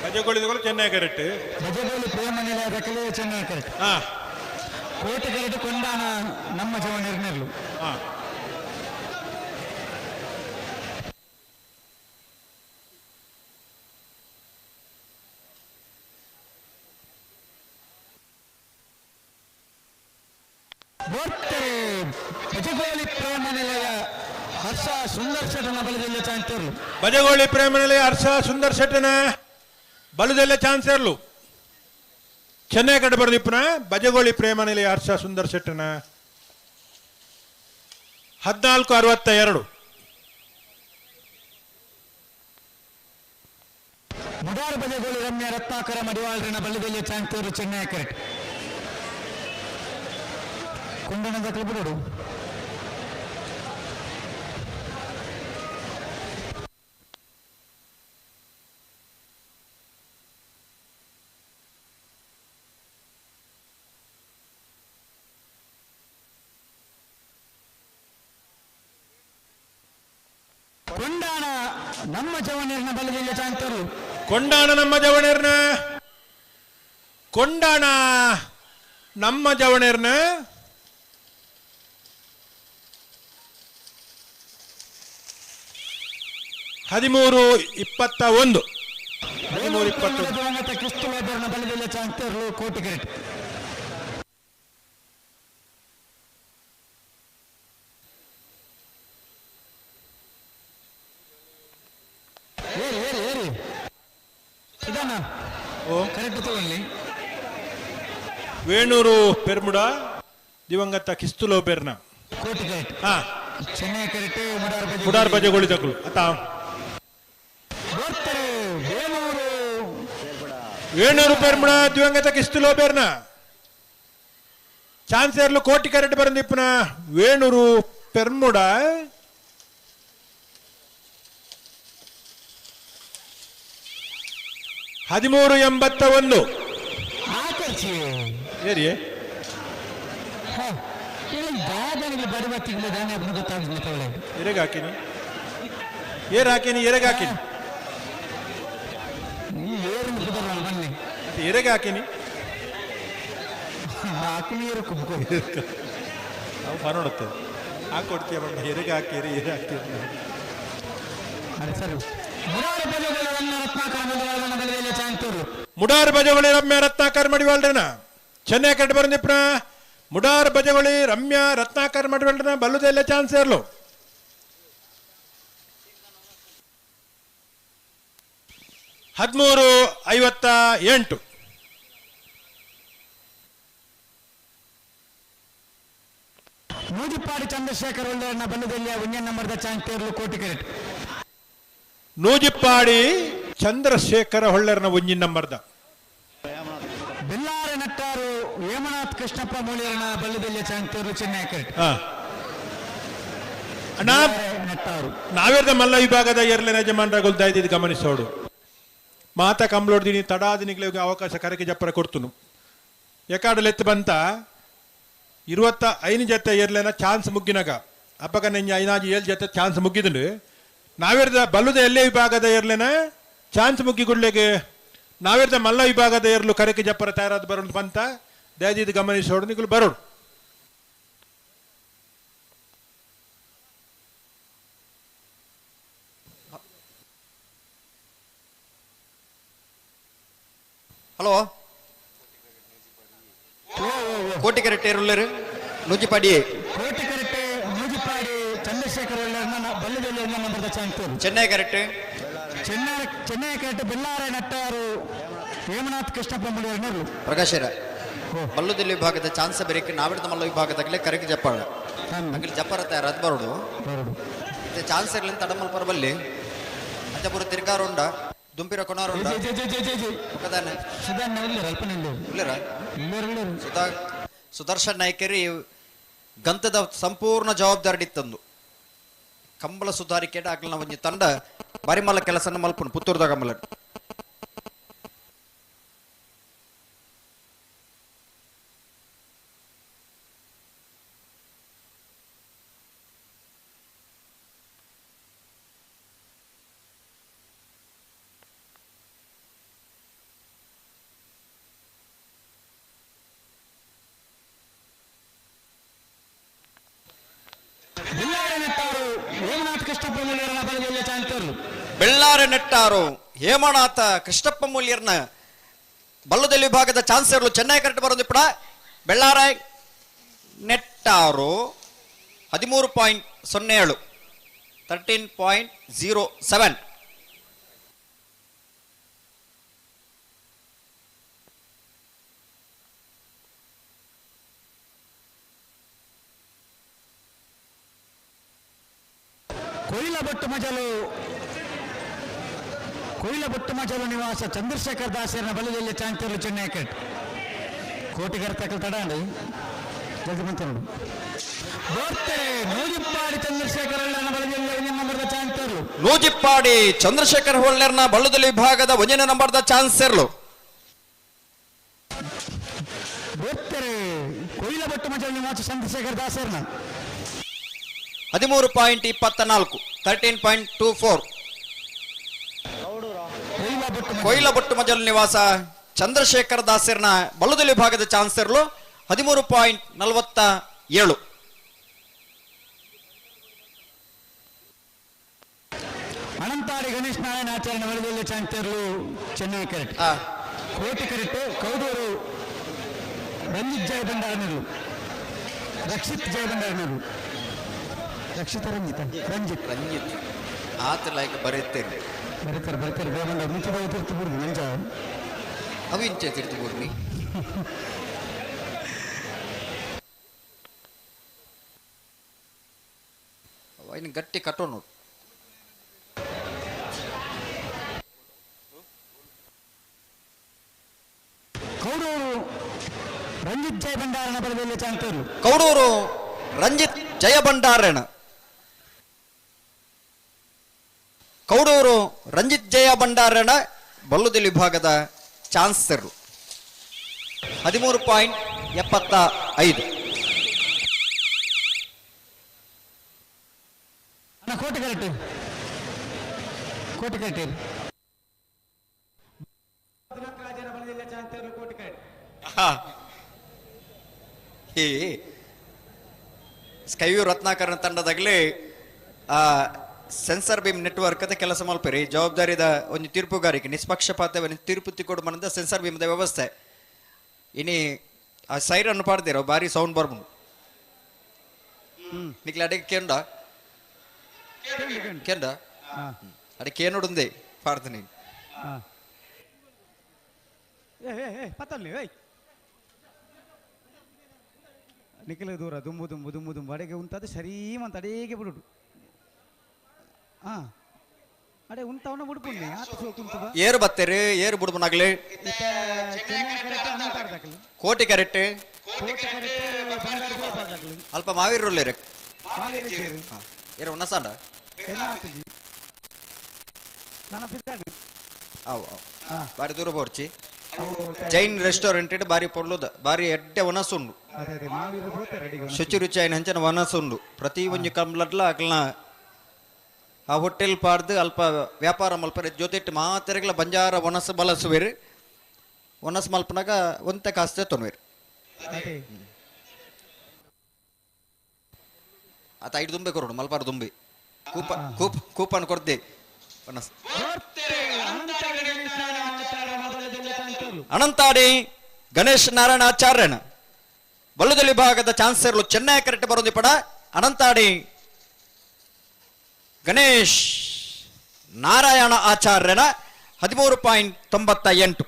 ಬಜಗೋಳಿದಗಳು ಚೆನ್ನೈ ಕರೆಟ್. ಬಜಗೋಳಿ ಪ್ರೇಮ ನಿಲಯದಕ್ಕಲೇ ಚೆನ್ನೈ ಕರೆಟ್. ಕೋಟಿ ಕರೆಟು ಕೊಂಡಾಣ ನಮ್ಮ ಜವನರ್ನೆರ್ಲು. ಬಜಗೋಳಿ ಪ್ರೇಮ ನಿಲಯ ಹರ್ಷ ಸುಂದರ್ ಶೆಟ್ಟನ ಬಲದೆಲ್ಲ ಚಾನ್ಸರ್ಲು. ಬಜಗೋಳಿ ಪ್ರೇಮ ನಿಲಯ ಹರ್ಷ ಸುಂದರ್ ಶೆಟ್ಟನ ಬಲದೆಲ್ಲ ಚಾನ್ಸರ್ಲು ಚೆನ್ನೈ ಕಡೆ ಬರೆದಿಪ್ಪನ ಬಜಗೋಳಿ ಪ್ರೇಮ ನಿಲಯ ಹರ್ಷ ಸುಂದರ್ ಶೆಟ್ಟನ. 14:62. ಮುಡಾರ್ ಬಜಗೋಳಿ ರಮ್ಯ ರತ್ನಾಕರ ಮಡಿವಾಳರನ ಬಲದೆಲ್ಲ ಚಾನ್ಸರ್ಲು ಚೆನ್ನೈ ಕರೆಕ್ಟ್. ಕೊಂಡಣದ ಕ್ಲಬ್ಗಳು ಕೊಂಡಾಣ ನಮ್ಮ ಜವನೇರ್ನ ಬಲದಿಂದ ಚಾಂತರು. ಕೊಂಡಾಣ ನಮ್ಮ ಜವನೇರ್ನ ಕೊಂಡಾಣ ನಮ್ಮ ಜವನೇರ್ನ 13:21. 13:21. ಕ್ರಿಸ್ತು ಲೇಬರ್ನ ಬಲದಿಂದ ಚಾಂತರು ಕೋಟಿ ಕ್ರೆಟ್. ವೇಣೂರು ಪೆರ್ಮುಡ ದಿವಂಗತ ಕಿಸ್ತುಲೋ ಪೆರ್ನ ಕೋಟಿ ಕರೆಟ್ ಹಾ ಚೆನ್ನೈ ಕರೆಟ್ ಮುಡಾರ್ ಬಜೆ ಮುಡಾರ್ ಬಜೆಗೊಳಿ ತಕುಲು ಅತ್ತ ಬರ್ತಾರೆ ವೇಣೂರು ವೇಣೂರು ಪೆರ್ಮುಡ ದಿವಂಗತ ಕಿಸ್ತುಲೋ ಪೆರ್ನ ಚಾನ್ಸೇರ್ಲು ಕೋಟಿ ಕರೆಟ್ ಬರಂದಿಪ್ಪನ ವೇಣೂರು ಪೆರ್ಮುಡ 13.81 ಆಕರ್ಷಿ ಏರಿಯೇ ಬಡಿ ಬತ್ತಿಗೆ ದಾನೆ ಗೊತ್ತಾಗಿಲ್ಲ ತಗೊಳ್ಳಿ ಎರೆಗೆ ಹಾಕಿನಿ ಏರ್ ಹಾಕಿನಿ ಎರೆಗೆ ಹಾಕಿನಿ ಏರು ಬನ್ನಿ ಮತ್ತೆ ಎರೆಗೆ ಹಾಕಿನಿ ಹಾಕಿ ಏರು ಕುಬ್ಕೊ ನಾವು ಬರೋಣತ್ತೆ ಹಾಕೊಡ್ತೀಯ ಬಣ್ಣ ಎರೆಗೆ ಹಾಕಿರಿ ಏರ್ ಹಾಕ್ತೀರಿ ಅರೆ ಸರಿ ಮುಡಾರ್ ಬಜೆಗಳನ್ನು ರತ್ನಾಕರ ಮಡಿವಾಳನ ಬಳಿಯಲ್ಲಿ ಚಾಂತೂರು ಮುಡಾರ್ ಬಜಗೊಳಿ ರಮ್ಯಾ ರತ್ನಾಕರ್ ಮಡಿವಾಳ್ರನ ಚೆನ್ನೈ ಕಟ್ ಬರಂದಿಪ್ನ ಮುಡಾರ್ ಬಜಗೊಳಿ ರಮ್ಯಾ ರತ್ನಾಕರ್ ಮಡಿವಾಳ್ರನ ಬಲ್ಲುದೆಲ್ಲ ಚಾನ್ಸ್ ಇರಲು 13.58 ನೂಜಿಪ್ಪಾಡಿ ಚಂದ್ರಶೇಖರ್ ಒಳ್ಳೆಯನ್ನ ಬಲ್ಲದಲ್ಲಿಯ ಒಂಜನ್ ನಂಬರ್ದ ಚಾಂತೇರ್ಲು ಕೋಟಿ ಕರೆಟ್ ನೂಜಿಪ್ಪಾಡಿ ಚಂದ್ರಶೇಖರ ಹೊಳ್ಳೆರ್ನ ಒಂಜಿನ ನಂಬರ್ದ ಬೆಲ್ಲಾರೆ ನಟ್ಟಾರು ಹೇಮನಾಥ್ ಕೃಷ್ಣಪ್ಪ ಮೂಲಿಯರನ ಬಲ್ಲದಲ್ಲಿಯ ಚಾಂತೇರ್ಲು ಚೆನ್ನೈ ಕರೆಟ್ ಹಾ ಅಣ್ಣ ನಟ್ಟಾರು ನಾವೇರ್ದ ಮಲ್ಲ ವಿಭಾಗದ ಏರ್ಲೆನ ಯಜಮಾನ್ರ ಗೊಲ್ತಾ ಇದ್ದಿದ್ದು ಗಮನಿಸೋಡು ಮಾತ ಕಂಬ್ಲೋಡ್ದಿನಿ ತಡಾದಿನಿಗಳಿಗೆ ಅವಕಾಶ ಕರಕೆ ಜಪ್ಪರ ಕೊಡ್ತುನು ಎಕಾಡಲೆತ್ತು ಬಂತ 25 ಜೊತೆ ಏರ್ಲೆನ ಚಾನ್ಸ್ ಮುಗ್ಗಿನಾಗ ಅಪ್ಪಗ ನೆಂಜ ಐನಾಜಿ 7 ಜೊತೆ ಚಾನ್ಸ್ ಮುಗ್ಗಿದುಂಡು ನಾವೇರ್ದ ಬಲ್ಲುದ ಎಲ್ಲೇ ವಿಭಾಗದ ಏರ್ಲೆನ ಚಾನ್ಸ್ ಮುಗ್ಗಿ ಗುಡ್ಲೆಗೆ ನಾವೇರ್ದ ಮಲ್ಲ ವಿಭಾಗದ ಏರ್ಲು ಕರಕೆ ಜಪ್ಪರ ತಯಾರಾದ ಬರೋದು ಬಂತ ದಯದಿದ್ದು ಗಮನಿಸೋಡು ನಿಗುಲು ಬರೋಡು. ಹಲೋ ಕೋಟಿ ಕರೆಕ್ಟ್ ಏರುಳ್ಳರು ನೂಜಿಪಾಡಿ ಕೋಟಿ ಕರೆಕ್ಟ್ ನೂಜಿಪ್ಪಾಡಿ ಚಂದ್ರಶೇಖರ್ ಒಳ್ಳೆಯನ್ನ ಬಲ್ಲದಲ್ಲಿಯ ಒಂಜನ್ ನಂಬರ್ದ ಚಾಂತೇರ್ಲು ಚೆನ್ನೈ ಕರೆಕ್ಟ್ ಚೆನ್ನೈ ಕರೆಕ್ಟ್ ಬೆಲ್ಲಾರೆ ನಟ್ಟಾರು ಹೇಮನಾಥ್ ಕೃಷ್ಣಪ್ಪ ಮೂಲಿಯರನರು ಪ್ರಕಾಶರ ಬಲ್ಲುದಿಲ್ಲಿ ವಿಭಾಗದ ಚಾನ್ಸ್ ಬೇರೆ ನಾವಿಡ್ದ ಮಲ್ಲ ವಿಭಾಗದಾಗಲೇ ಕರೆಗೆ ಜಪ್ಪಾಳ ಅಂಗಲಿ ಜಪ್ಪರ ತಯಾರಾದ ಬರೋಡು ಮತ್ತೆ ಚಾನ್ಸ್ ಇರಲಿಲ್ಲ ತಡಮಲ್ಪರ ಬಲ್ಲಿ ಅಂಜಪುರ ತಿರ್ಗಾರುಂಡ ದುಂಪಿರ ಕೊನಾರುಂಡ ಜೈ ಜೈ ಜೈ ಜೈ ಜೈ ಒಕ್ಕದಾನೆ ಸುಧಾರಣೆ ಇಲ್ಲರ ಅಲ್ಪ ನಿಲ್ಲರು ಇಲ್ಲರ ಇಲ್ಲರು ಇಲ್ಲರು ಸುದರ್ಶನ್ ನಾಯ್ಕರಿ ಗಂತದ ಸಂಪೂರ್ಣ ಜವಾಬ್ದಾರಿ ಇತ್ತಂದು ಕಂಬಳ ಸುಧಾರಿಕೆ ಆಗ್ಲಿನ ಒಂಜಿ ತಂಡ ಬಾರಿಮಲ್ಲ ಕೆಲಸನ ಮಲ್ಪುನು ಪುತ್ತೂರ್ದ ಕಂಬಳ ಬೆಳ್ಳಾರೆ ನೆಟ್ಟಾರು ಹೇಮನಾಥ್ ಕೃಷ್ಣಪ್ಪ ಮೂಲ್ಯರನ ಬಲದಲ್ಲಿಯ ಚಾಂತೇರ್ಲು ಬೆಳ್ಳಾರೆ ನೆಟ್ಟಾರು ಹೇಮನಾಥ ಕೃಷ್ಣಪ್ಪ ಮೂಲ್ಯರ್ನ ಬಲ್ಲದಲ್ಲಿ ವಿಭಾಗದ ಚಾನ್ಸಲರ್ ಚೆನ್ನೈ ಕರೆಕ್ಟ್ ಬರೋದು ಕೂಡ ಬೆಳ್ಳಾರೆ ನೆಟ್ಟಾರು 13.07 13.07 ಕೊಯ್ಲಬೊಟ್ಟು ಮಜಲು ನಿವಾಸ ಚಂದ್ರಶೇಖರ್ ದಾಸರನ ಬಲದಲ್ಲಿ ಚಾಂತೇರ್ಲು ಚೆನ್ನೈ ಕರೆಕ್ಟ್ ಕೋಟಿಗರ ತಕಲ್ ತಡಾಂಡಿ ಜಲ್ದಿ ಬಂತ ನೋಡು ಬರ್ತಾರೆ ನೂಜಿಪ್ಪಾಡಿ ಚಂದ್ರಶೇಖರ್ ಅಣ್ಣನ ಬಲದಲ್ಲಿ ನಂಬರ್ದ ಚಾಂತೇರ್ಲು ನೂಜಿಪ್ಪಾಡಿ ಚಂದ್ರಶೇಖರ್ ಹೊಳ್ಳೆರ್ನ ಬಳ್ಳದಲ್ಲಿ ವಿಭಾಗದ ಒಂದನೇ ನಂಬರ್ದ ಚಾನ್ಸರ್ಲು ಬರ್ತಾರೆ ಕೊಯ್ಲಬೊಟ್ಟು ಮಜಲು ನಿವಾಸ ಚಂದ್ರಶೇಖರ್ ದಾಸರನ 13.24 13.24 ಕೊಯ್ಲಬೊಟ್ಟು ಮಜಲು ನಿವಾಸ ಚಂದ್ರಶೇಖರ್ ದಾಸರ್ನ ಬಲ್ಲದಲ್ಲಿ ವಿಭಾಗದ ಚಾನ್ಸರ್ಲು 13.47 ಅನಂತಾಡಿ ಗಣೇಶ್ ನಾರಾಯಣ ಆಚರಣೆ ಬಲದಲ್ಲಿ ಚಾಂತೇರ್ಲು ಚೆನ್ನೈ ಕರೆಕ್ಟ್ ಕೋಟಿ ಕರೆಕ್ಟ್ ಕೌಡೂರು ರಂಜಿತ್ ಜಯಭಂಡಾರನರು ರಕ್ಷಿತ್ ಜಯಭಂಡಾರನರು ರಕ್ಷಿತ ರಂಜಿತ ರಂಜಿತ್ ರಂಜಿತ್ ಆತ ಲೈಕ್ ಬರೀತೇನೆ ಬರೀತಾರೆ ಬರೀತಾರೆ ಜಯಭಂಡಾರ ಮುಂಚೆ ತಿರ್ತು ಬಿಡುದು ನಂಜ ಅವು ಇಂಚೆ ತಿರ್ತು ಬಿಡ್ನಿ ಐನ್ ಗಟ್ಟಿ ಕಟ್ಟೋನು. ಕೌಡೂರು ರಂಜಿತ್ ಜಯ ಭಂಡಾರನ ಬಲದಲ್ಲಿ ಚಾಂತರು. ಕೌಡೂರು ರಂಜಿತ್ ಜಯ ಭಂಡಾರಣ. ಕೌಡೂರು ರಂಜಿತ್ ಜಯ ಭಂಡಾರಣ ಬಲ್ಲುದೆಲಿ ವಿಭಾಗದ ಚಾನ್ಸರ್ 13.75. ಕೋಟೆ ಕರೆಕ್ಟ್, ಕೋಟೆ ಕರೆಕ್ಟ್. ಈ ಸ್ಕೈವ್ಯೂ ರತ್ನಾಕರಣ ತಂಡದಾಗಲಿ ಸೆನ್ಸರ್ ಬೀಮ್ ನೆಟ್ವರ್ಕ್ ಅಂತ ಕೆಲಸ ಮಲ್ಪೇರಿ ಜವಾಬ್ದಾರಿದ ಒಂದು ತೀರ್ಪುಗಾರಿಕೆ ನಿಷ್ಪಕ್ಷಪಾತ ತೀರ್ಪು ತಿಕ್ಕೊಡು ಮನದ ಸೆನ್ಸರ್ ಬೀಮ್ದ ವ್ಯವಸ್ಥೆ. ಇನಿ ಆ ಸೈರನ್ನು ಪಾಡ್ದಿರೋ ಭಾರಿ ಸೌಂಡ್ ಬರ್ಬುಂಡು. ನಿಕ್ಲ ಅಡಿಗೆ ಕೇಂಡ ಕೇಂಡ ಅಡಿ ಕೇನುಡುಂದೆ ಪಾಡ್ತೀನಿ. ನಿಖಿಲ ದೂರ ದುಂಬು ದುಂಬು ದುಂಬು ದುಂಬು ಅಡಿಗೆ ಉಂತಾದ ಸರಿ ಮಂತ ಅಡಿಗೆ ಬಿಡುಡು. ಅಡೆ ಉಂತವನ ಬಿಡ್ಪುಂಡಿ ಆತ ಸೋಕುಂತದ. ಏರು ಬತ್ತೇರಿ ಏರು ಬುಡ್ಬುನಾಗ್ಲಿ ಕೋಟಿ ಕರೆಕ್ಟ್ ಅಲ್ಪ ಮಾವೀರುಲ್ಲೇರು ಏರು ಉನ್ನಸಾಂಡ ಅವು ಬಾರಿ ದೂರ ಬೋರ್ಚಿ ಜೈನ್ ರೆಸ್ಟೋರೆಂಟ್ ಬಾರಿ ಪೊರ್ಲುದ ಬಾರಿ ಎಡ್ಡೆ ವನಸುಂಡು ಶುಚಿ ರುಚಿ ಐನ ಹಂಚನ ವನಸುಂಡು ಪ್ರತಿ ಒಂಜಿ ಕಂಬ್ಲಟ್ಲ ಅಕ್ಲನ ಆ ಹೋಟೆಲ್ ಪಾಡ್ದು ಅಲ್ಪ ವ್ಯಾಪಾರ ಮಲ್ಪರೆ ಜೊತೆಟ್ಟು ಮಾತೆರೆಗ್ಲ ಬಂಜಾರ ವನಸು ಬಲಸುವೇರು ವನಸು ಮಲ್ಪನಾಗ ಒಂತೆ ಕಾಸ್ತೆ ತೊನ್ವೇರು. ಆತ ಐದು ದುಂಬೆ ಕೊರೋಡು ಮಲ್ಪಾರ ದುಂಬೆ ಕೂಪ ಕೂಪ್ ಕೂಪನ್ ಕೊರ್ದೆ ವನಸು. ಅನಂತಾಡಿ ಗಣೇಶ್ ನಾರಾಯಣ ಆಚಾರ್ಯನ ಬಲ್ಲುದಲಿ ಭಾಗದ ಚಾನ್ಸಲರ್ ಚೆನ್ನೈ ಕರೆಕ್ಟ್ ಬರೋದಿ ಪಡ ಅನಂತಾಡಿ ಗಣೇಶ್ ನಾರಾಯಣ ಆಚಾರ್ಯನ 13.98.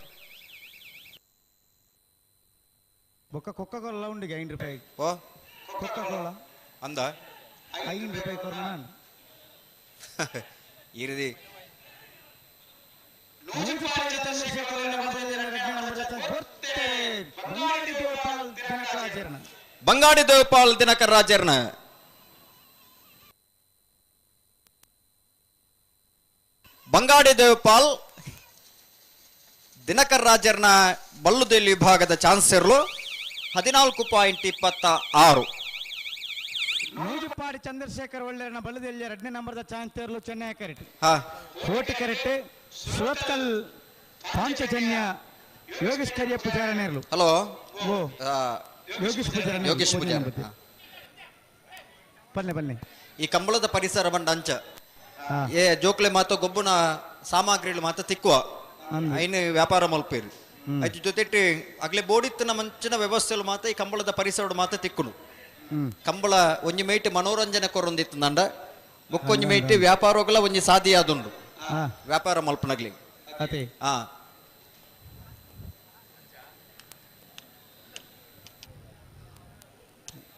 ಬೊಕ್ಕ ಕೊಕ್ಕ ಕೋಲ ಉಂಡಿಗೆ 5 ರೂಪಾಯಿ. ಓ ಕೊಕ್ಕ ಕೋಲ ಅಂದ 5 ರೂಪಾಯಿ ಕೊರ್ನ ಇರಿದಿ. ಬಂಗಾಡಿ ದೇವಪಾಲ್ ದಿನಕರ್ ರಾಜರ್ನ ಬಂಗಾಡಿ ದೇವಪಾಲ್ ದಿನಕರ್ ರಾಜರ್ನ ಬಲ್ಲುದೆಲ್ಲಿ ವಿಭಾಗದ ಚಾನ್ಸಲರ್ 14.26. ನೂಜುಪಾಡಿ ಚಂದ್ರಶೇಖರ್ ಒಳ್ಳೆಯನ ಬಲ್ಲದೆಲ್ಲಿ 2ನೇ ನಂಬರ್ದ chancellor Chennai correct Koti correct Surathkal Panchajanya Yogesh ಕರಿಯ ಪೂಜಾರನೇರ್ಲು. ಹಲೋ ಓ ಯೋಗೇಶ್ ಪೂಜಾರ ಯೋಗೇಶ್ ಪೂಜಾರ ಬನ್ನಿ ಬನ್ನಿ. ಈ ಕಂಬಳದ ಪರಿಸರ ಬಂಡ ಅಂಚ ಏ ಜೋಕ್ಲೆ ಮಾತ ಗೊಬ್ಬುನ ಸಾಮಗ್ರಿಗಳು ಮಾತ ತಿಕ್ಕುವ ಐನು ವ್ಯಾಪಾರ ಮಲ್ಪೇರು ಆಯ್ತು ಜೊತೆ ಅಗ್ಲೆ ಬೋಡಿತ್ತಿನ ಮಂಚಿನ ವ್ಯವಸ್ಥೆಲು ಮಾತ ಈ ಕಂಬಳದ ಪರಿಸರ ಮಾತ ತಿಕ್ಕುನು. ಕಂಬಳ ಒಂಜಿ ಮೇಟ್ ಮನೋರಂಜನೆ ಕೊರೊಂದಿತ್ತು ನಂಡ ಬೊಕ್ಕೊಂಜಿ ಮೇಟ್ ವ್ಯಾಪಾರಗಳ ಒಂಜಿ ಸಾದಿಯಾದುಂಡು ವ್ಯಾಪಾರ ಮಲ್ಪನಗ್ಲಿ.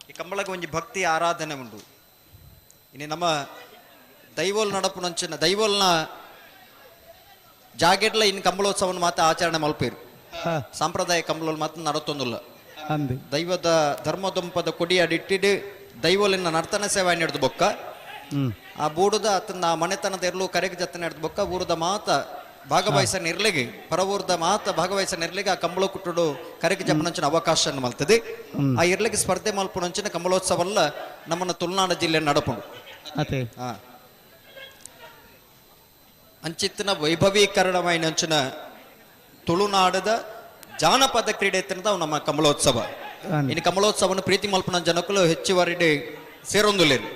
ಈ ಕಂಬಳಕ್ಕೆ ಒಂಜಿ ಭಕ್ತಿ ಆರಾಧನೆ ಉಂಡು. ಇನ್ನು ನಮ್ಮ ದೈವೋಲ್ ನಡಪುನಂಚಿನ ದೈವೋಲ್ನ ಜಾಗೆಡ್ಲ ಇನ್ನು ಕಂಬಳೋತ್ಸವವನ್ನು ಮಾತ್ರ ಆಚರಣೆ ಮಲ್ಪೇರು. ಸಾಂಪ್ರದಾಯಿಕ ಕಂಬಳೋಲ್ ಮಾತ್ರ ನಡತೊಂದುಲ್ಲ. ದೈವದ ಧರ್ಮದೊಂಪದ ಕೊಡಿ ಅಡಿಟ್ಟಿಡು ದೈವೋಲಿನ ನರ್ತನ ಸೇವೆ ಹಿಡಿದು ಬೊಕ್ಕ ಆ ಬೂಡುದ ಆತನ ಮನೆತನದ ಇರ್ಲು ಕರೆಗೆ ಜತ್ತನ ಹಿಡಿದು ಬೊಕ್ಕ ಊರದ ಮಾತ ಭಾಗವಹಿಸ ನಿರ್ಲಿಗೆ ಪರವೂರದ ಮಾತ ಭಾಗವಹಿಸ ನಿರ್ಲಿಗೆ ಆ ಕಂಬಳ ಕುಟ್ಟುಡು ಕರೆಗೆ ಜಪ್ಪನಂಚಿನ ಅವಕಾಶ ಮಲ್ತದೆ. ಆ ಇರ್ಲಿಗೆ ಸ್ಪರ್ಧೆ ಮಲ್ಪುನಂಚಿನ ಕಂಬಳೋತ್ಸವಲ್ಲ ನಮ್ಮನ್ನ ತುಳುನಾಡು ಜಿಲ್ಲೆ ನಡಪುಂಡು. ಅಂಚಿತ್ತಿನ ವೈಭವೀಕರಣವಾಯಿನಂಚಿನ ತುಳುನಾಡದ ಜಾನಪದ ಕ್ರೀಡೆ ತಿನ್ನದ ನಮ್ಮ ಕಮಲೋತ್ಸವ. ಇನ್ನು ಕಮಲೋತ್ಸವವನ್ನು ಪ್ರೀತಿ ಮಲ್ಪನ ಜನಕ್ಕೂ ಹೆಚ್ಚುವರಿ ಸೇರೊಂದುಲೇರು.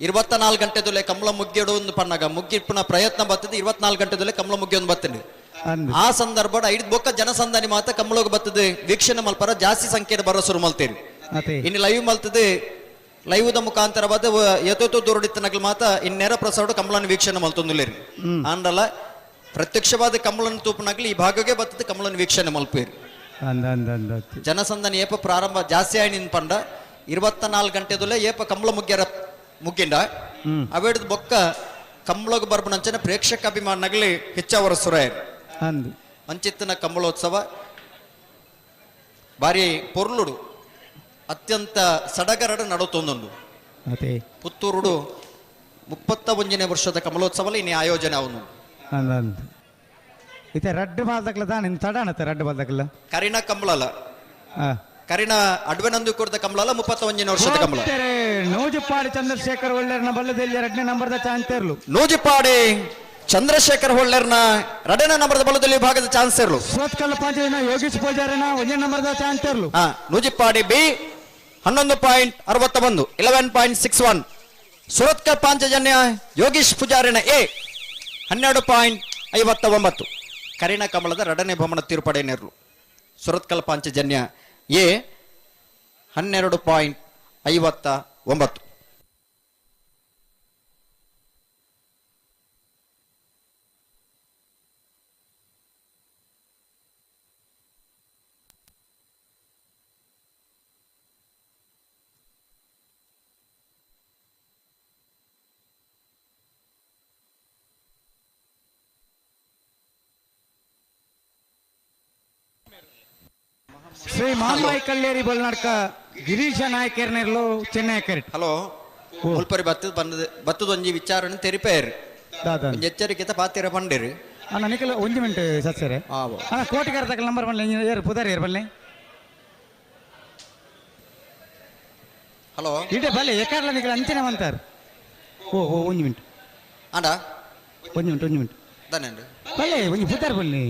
24 ಗಂಟೆದೊಲೆ ಕಮಲ ಮುಗ್ಗಿಡು ಒಂದು ಪಣ್ಣಾಗ ಮುಗ್ಗಿಪ್ಪನ ಪ್ರಯತ್ನ ಬರ್ತದೆ. 24 ಗಂಟೆದೊಲೆ ಕಮಲ ಮುಗ್ಗಿ ಒಂದು ಬರ್ತದೆ. ಆ ಸಂದರ್ಭ 5 ಬೊಕ್ಕ ಜನಸಂದಣಿ ಮಾತ್ರ ಕಮಲೋಗ ಬರ್ತದೆ. ವೀಕ್ಷಣೆ ಮಲ್ಪರ ಜಾಸ್ತಿ ಸಂಖ್ಯೆ ಬರೋ ಶುರು ಮಲ್ತೇರಿ. ಇನ್ನು ಲೈವ್ ಮಲ್ತದೆ. ಲೈವ್ದ ಮುಖಾಂತರವಾದ ಯಥೋತೋ ದೂರಡಿತ್ತನಗಲು ಮಾತ್ರ ಇನ್ ನೇರ ಪ್ರಸಾರ ಕಮಲನ ವೀಕ್ಷಣೆ ಮಲ್ತೊಂದುಲೇರಿ. ಆಂಡಲ ಪ್ರತ್ಯಕ್ಷವಾದ ಕಮಲನ ತೂಪನಾಗ್ಲಿ ಈ ಭಾಗಕ್ಕೆ ಬರ್ತದೆ ಕಮಲನ ವೀಕ್ಷಣೆ ಮಲ್ಪೇರಿ. ಜನಸಂದಣಿ ಏಪ ಪ್ರಾರಂಭ ಜಾಸ್ತಿ ಆಯ್ನಿನ್ ಪಂಡ 24 ಗಂಟೆದೊಲೆ ಏಪ ಕಮಲ ಮುಗ್ಗ್ಯಾರ ಮುಗ್ಗಿಂಡ ಅವೆಡ್ದು ಬೊಕ್ಕ ಕಂಬಳಗ್ ಬರ್ಪುನಂಚನೆ ಪ್ರೇಕ್ಷಕ ಅಭಿಮಾನಗಲಿ ಹೆಚ್ಚವರ ಸುರಾಯರ್ ಅಂದು ಅಂಚಿತ್ತಿನ ಕಂಬಳೋತ್ಸವ ಬಾರಿ ಪೊರ್ಲುಡು ಅತ್ಯಂತ ಸಡಗರಡು ನಡತೊಂದುಂಡು. ಅದೇ ಪುತ್ತೂರುಡು 31ನೇ ವರ್ಷದ ಕಮಲೋತ್ಸವ ಇನ್ನು ಆಯೋಜನೆ ಅವನು. ಅಂದು ಇತ್ತೆ ರಡ್ಡು ಬಾಲ್ದಕ್ಲ ತಾನೆ ತಡಾಣತ್ತೆ ರಡ್ಡು ಬಾಲ್ದಕ್ಲ ಕರಿನ ಕಂಬಳಲ ಕರಿನ ಅಡ್ವೆನಂದು ಕೊಡ್ದ ಕಂಬಳಲ 31ನೇ ವರ್ಷದ ಕಂಬಳ. ನೂಜಿಪಾಡಿ ಚಂದ್ರಶೇಖರ್ ಒಳ್ಳೆರ್ನ ಬಲ್ಲದಲ್ಲಿ 2ನೇ ನಂಬರ್ದ ಚಾನ್ಸೇರ್ಲು. ನೂಜಿಪಾಡಿ ಚಂದ್ರಶೇಖರ್ ಹೊಳ್ಳೆರ್ನ 2ನೇ ನಂಬರ್ದ ಬಲ್ಲದಲ್ಲಿ ವಿಭಾಗದ ಚಾನ್ಸೇರ್ಲು. ಸೋತ್ಕಲ್ಲ ಪಾಂಚಜನ ಯೋಗೇಶ್ ಪೂಜಾರಿನ 1ನೇ ನಂಬರ್ದ ಚಾನ್ಸೇರ್ಲು. ನೂಜಿಪಾಡಿ ಬಿ 11.61 11.61. ಸುರತ್ಕಲ್ ಪಾಂಚಜನ್ಯ ಯೋಗೀಶ್ ಪೂಜಾರಿನ ಎ 12.59. ಕರಿನ ಕಮಲದ 2ನೇ ಭವನ ತೀರ್ಪಡೆಯನೇರ್ಲು. ಸುರತ್ಕಲ್ ಪಾಂಚಜನ್ಯ ಎ 12.59. ಶ್ರೀ ಮಾಮಾಯಿ ಕಲ್ಲೇರಿ ಬಲ್ನಾಡ್ಕ ಗಿರೀಶ ನಾಯಕರ್ನೆರ್ಲು ಚೆನ್ನೈ ಕರೆಕ್ಟ್. ಹಲೋ ಮುಲ್ಪರಿ ಬತ್ತದ ಬಂದ ಬತ್ತದೊಂಜಿ ವಿಚಾರಣೆ ತೆರಿಪೇರು ಒಂಜಿ ಎಚ್ಚರಿಕೆ ಪಾತಿರ ಪಂಡಿರು. ಅಣ್ಣ ನಿಖಲ್ ಒಂಜಿ ಮಿನಿಟ್ ಸತ್ಸರೆ. ಅಣ್ಣ ಕೋಟಿಗಾರ ತಕ್ಕ ನಂಬರ್ ಬನ್ನಿ ಏರು ಪುದಾರಿ ಏರು ಬನ್ನಿ. ಹಲೋ ಇಡೇ ಬಲ್ಲೆ ಎಕಾರ್ಲ ನಿಖಲ್ ಅಂಚನೆ ಅಂತಾರೆ. ಓ ಓ ಒಂಜಿ ಮಿನಿಟ್ ಅಣ್ಣ ಒಂಜಿ ಮಿನಿಟ್ ಒಂಜಿ ಮಿನಿಟ್ ದಾನೇಂಡು ಬಲ್ಲೆ ಒಂಜಿ ಪುದಾರ್ ಬನ್ನಿ.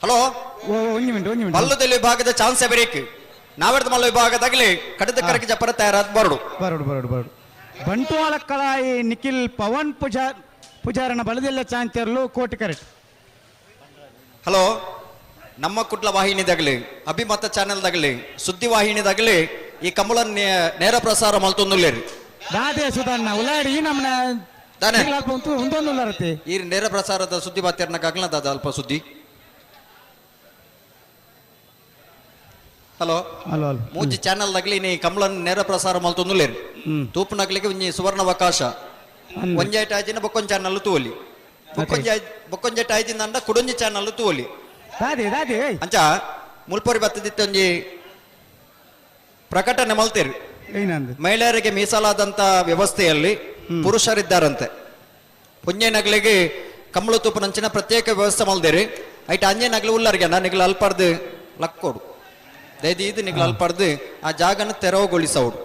ಹಲೋ ಒಂಜಿ ಮಿನಿಟ್ ಒಂಜಿ ಮಿನಿಟ್ ಮಲ್ಲದಲ್ಲಿ ವಿಭಾಗದ ಚಾನ್ಸ್ ಬರೇಕ್ ನಾವೆಡ್ದ ಮಲ್ಲ ವಿಭಾಗದಾಗಲಿ ಕಡಿದ ಕರಕ್ಕೆ ಜಪರ ತಯಾರಾದ ಬರಡು ಬರಡು ಬರಡು ಬರಡು. ಬಂಟ್ವಾಳ ಕಳಾಯಿ ನಿಖಿಲ್ ಪವನ್ ಪೂಜಾರನ ಬಲದೆಲ್ಲ ಚಾಂತೇರ್ಲು ಕೋಟಿ ಕರೆಕ್ಟ್. ಹಲೋ ನಮ್ಮ ಕುಟ್ಲ ವಾಹಿನಿದಾಗಲಿ ಅಭಿಮತ ಚಾನೆಲ್ದಾಗಲಿ ಸುದ್ದಿ ವಾಹಿನಿದಾಗಲಿ ಈ ಕಮಲ ನೇರ ಪ್ರಸಾರ ಮಲ್ತೊಂದುಲ್ಲೇರಿ. ದಾದೆ ಸುಧಾರಣ ಉಲಾಡಿ ನಮ್ಮನ ಉಂದೊಂದು ಈ ನೇರ ಪ್ರಸಾರದ ಸುದ್ದಿ ಬಾತಿರ್ನಕ್ಕಾಗಲ್ಲ ದಾದ ಅಲ್ಪ ಸುದ್ದಿ. ಹಲೋ ಹಲೋ ಮೂಜಿ ಚಾನೆಲ್ ದಾಗಲಿ ನೀ ಕಮಲನ್ ನೇರ ಪ್ರಸಾರ ಮಲ್ತೊಂದುಲ್ಲೇರಿ. ತೂಪುನಗ್ಲಿಗೆ ಒಂಜಿ ಸುವರ್ಣಾವಕಾಶ ಒಂಜೈಟ್ ಆಯ್ತಿನ ಬೊಕ್ಕೊಂಜಿ ಚಾನಲ್ ತೂವಲಿ ಬೊಕ್ಕೊಂಜೈಟ್ ಆಯ್ತಿನ ಅಂಡ ಕುಡೊಂಜಿ ಚಾನಲ್ ತೂವಲಿ. ಅಂಚ ಮುಲ್ಪೊರಿ ಬತ್ತದಿತ್ತ ಒಂಜಿ ಪ್ರಕಟಣೆ ಮಲ್ತೇರಿ. ಮಹಿಳೆಯರಿಗೆ ಮೀಸಲಾದಂತ ವ್ಯವಸ್ಥೆಯಲ್ಲಿ ಪುರುಷರಿದ್ದಾರಂತೆ. ಪುಂಜೆ ನಗಲಿಗೆ ಕಮಲ ತೂಪುನಂಚಿನ ಪ್ರತ್ಯೇಕ ವ್ಯವಸ್ಥೆ ಮಲ್ದೇರಿ. ಐಟ್ ಅಂಜೆ ನಗಲು ಉಲ್ಲರಿಗೆ ನಿಗಲು ಅಲ್ಪರ್ದು ಲಕ್ಕೋಡು ದಯದೀದು ನಿಗಲು ಅಲ್ಪರ್ದು ಆ ಜಾಗನ ತೆರವುಗೊಳಿಸೋಡು.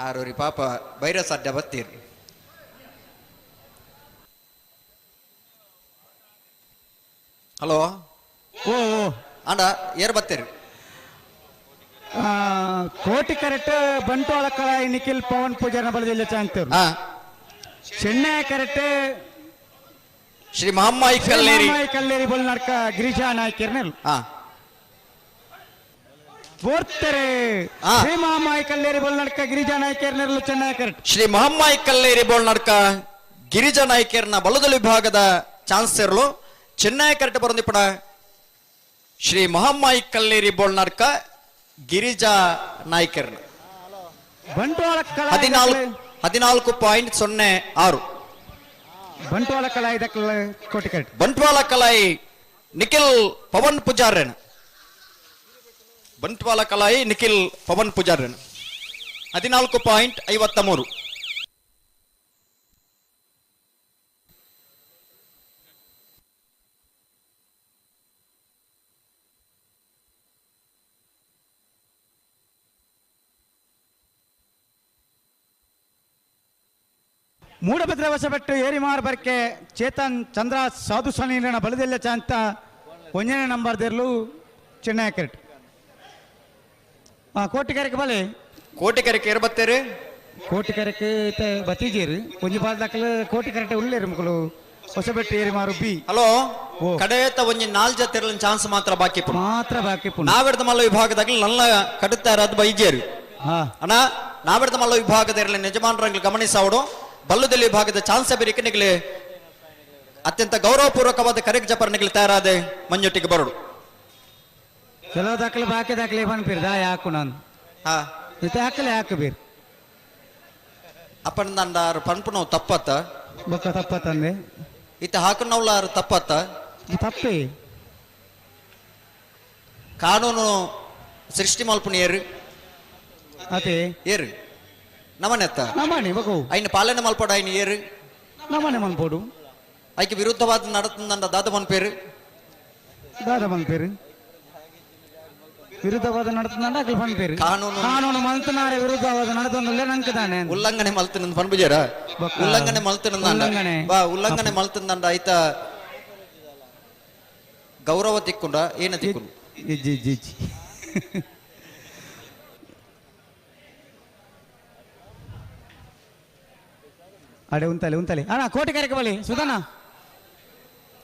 ಆರೂರಿ ಪಾಪ ವೈರಸ್ ಅಡ್ಡ ಬತ್ತೀರಿ. ಹಲೋ ಓ ಅಂಡ ಏರ್ ಬತ್ತೀರಿ. ಕೋಟಿ ಕರೆಕ್ಟ್ ಬಂಟ್ವಾಳ ಕಳಾಯಿ ನಿಖಿಲ್ ಪವನ್ ಪೂಜಾರನ ಬಲದಲ್ಲಿ ಚಾಂತೇರು. ಚೆನ್ನೈ ಕರೆಕ್ಟ್ ಶ್ರೀ ಮಹಮ್ಮಾಯಿ ಕಲ್ಲೇರಿ ಕಲ್ಲೇರಿ ಬಲ್ನಾಡ್ಕ ಗಿರಿಜಾ ನಾಯ್ಕರ್ನೆಲ್. ಬೋರ್ತಾರೆ ಶ್ರೀ ಮಹಮ್ಮಾಯಿ ಕಲ್ಲೇರಿ ಬಲ್ನಾಡ್ಕ ಗಿರಿಜಾ ನಾಯ್ಕರ್ನೆರ್ಲು ಚೆನ್ನೈ ಕರೆಕ್ಟ್. ಶ್ರೀ ಮಹಮ್ಮಾಯಿ ಕಲ್ಲೇರಿ ಬೋಲ್ನಾಡ್ಕ ಗಿರಿಜಾ ನಾಯ್ಕರ್ನ ಬಲದಲ್ ವಿಭಾಗದ ಚಾನ್ಸೇರ್ಲು ಚೆನ್ನೈ ಕರೆಕ್ಟ್ ಬರಂದಿಪ್ಪಣ ಶ್ರೀ ಮಹಮ್ಮಾಯಿ ಕಲ್ಲೇರಿ ಬೋಲ್ನಾಡ್ಕ ಗಿರಿಜಾ ನಾಯ್ಕರ್ನ ಬಂಟ್ವಾಳ 14.06. ಬಂಟ್ವಾಳ ಕಲಾಯಿ ಕೋಟಿ ಕರೆಕ್ಟ್. ಬಂಟ್ವಾಳ ಕಲಾಯಿ ನಿಖಿಲ್ ಪವನ್ ಪೂಜಾರನ್. ಬಂಟ್ವಾಳ ಕಲಾಯಿ ನಿಖಿಲ್ ಪವನ್ ಪೂಜಾರನ್ 14.53. ಮೂಡಭದ್ರ ವಶಪಟ್ಟು ಏರಿಮಾರ್ ಬರ್ಕೆ ಚೇತನ್ ಚಂದ್ರ ಸಾಧು ಸನೀರನ ಬಲದೆಲ್ಲ ಚಾಂತ ಒಂದನೇ ನಂಬರ್ ದೇರ್ಲು ಚೆನ್ನೈ ಕರೆಕ್ಟ್. ಕೋಟಿಕರೆಗೆ ಬಲೆ ಕೋಟಿಕರೆಗೆ ಏರ್ ಬತ್ತೇರಿ. ಕೋಟಿಕರೆಗೆ ಬತ್ತೀಜೇರು ಒಂಜಿ ಬಾಲ್ ದಾಖಲು ಕೋಟಿಕರೆಟೆ ಉಳ್ಳೇರು ಮಕ್ಕಳು ಹೊಸಬೆಟ್ಟು ಏರಿಮಾರು ಬಿ. ಹಲೋ ಕಡೆತ ಒಂಜಿ ನಾಲ್ ಜತೆರ್ಲನ್ ಚಾನ್ಸ್ ಮಾತ್ರ ಬಾಕಿ ಮಾತ್ರ ಬಾಕಿ. ನಾವೆಡ್ದ ಮಲ್ಲ ವಿಭಾಗದಾಗಲಿ ನನ್ನ ಕಡುತ್ತಾರ ಅದು ಬೈಜೇರು ಅಣ್ಣ. ನಾವೆಡ್ದ ಮಲ್ಲ ವಿಭಾಗದ ಇರಲಿ ಯಜಮಾನರಂಗ್ಲಿ ಗಮನಿಸವಡು ಬಲ್ಲದಲ್ಲಿ ವಿಭಾಗದ ಚಾನ್ಸ್ ಬೇರಿಕೆ ನಿಗಲಿ ಅತ್ಯಂತ ಗೌರವಪೂರ್ವಕವಾದ ಕರೆಕ್ ಜಪರ್ನಿಗಲಿ ತಯಾರಾದ ಮಂಜೊಟ್ಟಿಗೆ ಬರೋಡು. ಕೆಲವು ದಾಖಲೆ ಬಾಕಿ ದಾಖಲೆ ಬಂದ್ಬಿರ್ದ ಯಾಕು ನಾನು ಹಾಕಲೆ ಹಾಕು ಬೀರ್. ಅಪ್ಪಂದಾಂಡ ಪನ್ಪುನವು ತಪ್ಪತ್ತ ಬೊಕ್ಕ ತಪ್ಪತ್ತಂದೆ ಇತ್ತ ಹಾಕುನವ್ಲಾರು ತಪ್ಪತ್ತ ತಪ್ಪೇ ಕಾನೂನು ಸೃಷ್ಟಿ ಮಲ್ಪುನ ಏರು ಅದೇ ಏರು ನಮನೆತ್ತ ನಮನೆ ಬಗು ಐನ ಪಾಲನೆ ಮಲ್ಪಡ ಐನ ಏರು ನಮನೆ ಮನ್ಪೋಡು ಐಕೆ ವಿರುದ್ಧವಾದ ನಡತಂದ ದಾದ ಮನ್ಪೇರು ದಾದ ಮನ್ಪೇರು ವಿರುದ್ಧವಾದ ನಡತಂದ ಅಕಲ್ ಪನ್ಪೇರು ಕಾನೂನು ಕಾನೂನು ಮಲ್ತನಾರೆ ವಿರುದ್ಧವಾದ ನಡತಂದಲ್ಲೇ ನಂಕದಾನೆ ಉಲ್ಲಂಘನೆ ಮಲ್ತನ ಪನ್ಪುಜೇರ ಉಲ್ಲಂಘನೆ ಮಲ್ತನ ಉಲ್ಲಂಘನೆ. ಬಾ ಉಲ್ಲಂಘನೆ ಮಲ್ತಂದ ಐತ ಗೌರವ ತಿಕ್ಕೊಂಡ ಏನ ತಿಕ್ಕೊಂಡು ಜಿ ಜಿ ಜಿ ಅಡೆ ಉಂತಲೆ ಉಂತಲೆ ಅಣ್ಣ ಕೋಟಿ ಕರೆಕ ಬಳಿ ಸುಧನ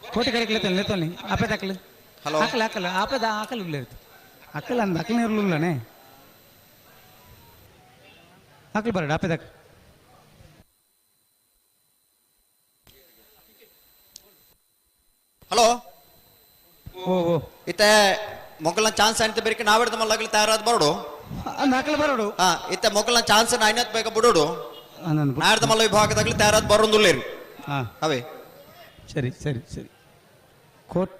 ಕೋಟಿ ಕರೆಕ ಲೆತ್ತಲ್ಲಿ ಲೆತ್ತಲ್ಲಿ ಆಪೆ ದಾಖಲು ಹಲೋ. ಹಾಕಲ ಹಾಕಲ ಆಪೆದ ಹಾಕಲು ಇಲ್ಲ ಇರ್ತು ಅಕ್ಕಲ ಅಂದ ಅಕ್ಕಲ ಇರಲಿಲ್ಲನೆ ಹಾಕಲು ಬರಡ ಆಪೆ ದಾಖಲು ಹಲೋ ಓ ಓ ಇತ್ತ ಮೊಗಲ್ನ ಚಾನ್ಸ್ ಅಂತ ಬೇರೆ ನಾವೆಡ್ದ ಮಲ್ಲಗಲಿ ತಯಾರಾದ ಬರೋಡು ಹಾಕಲು ಬರೋಡು ಹಾ ಇತ್ತ ಮೊಗಲ್ನ ಚಾನ್ಸ್ ಐನತ್ ಬೇಗ ಬಿಡೋಡು ನಾಡ್ದ ಮಲ್ಲ ವಿಭಾಗದಾಗಲಿ ತಯಾರಾದ ಬರೋಂದುಲ್ಲೇರು ಹಾ ಅವೇ ಸರಿ ಸರಿ ಸರಿ ಕೋಟ್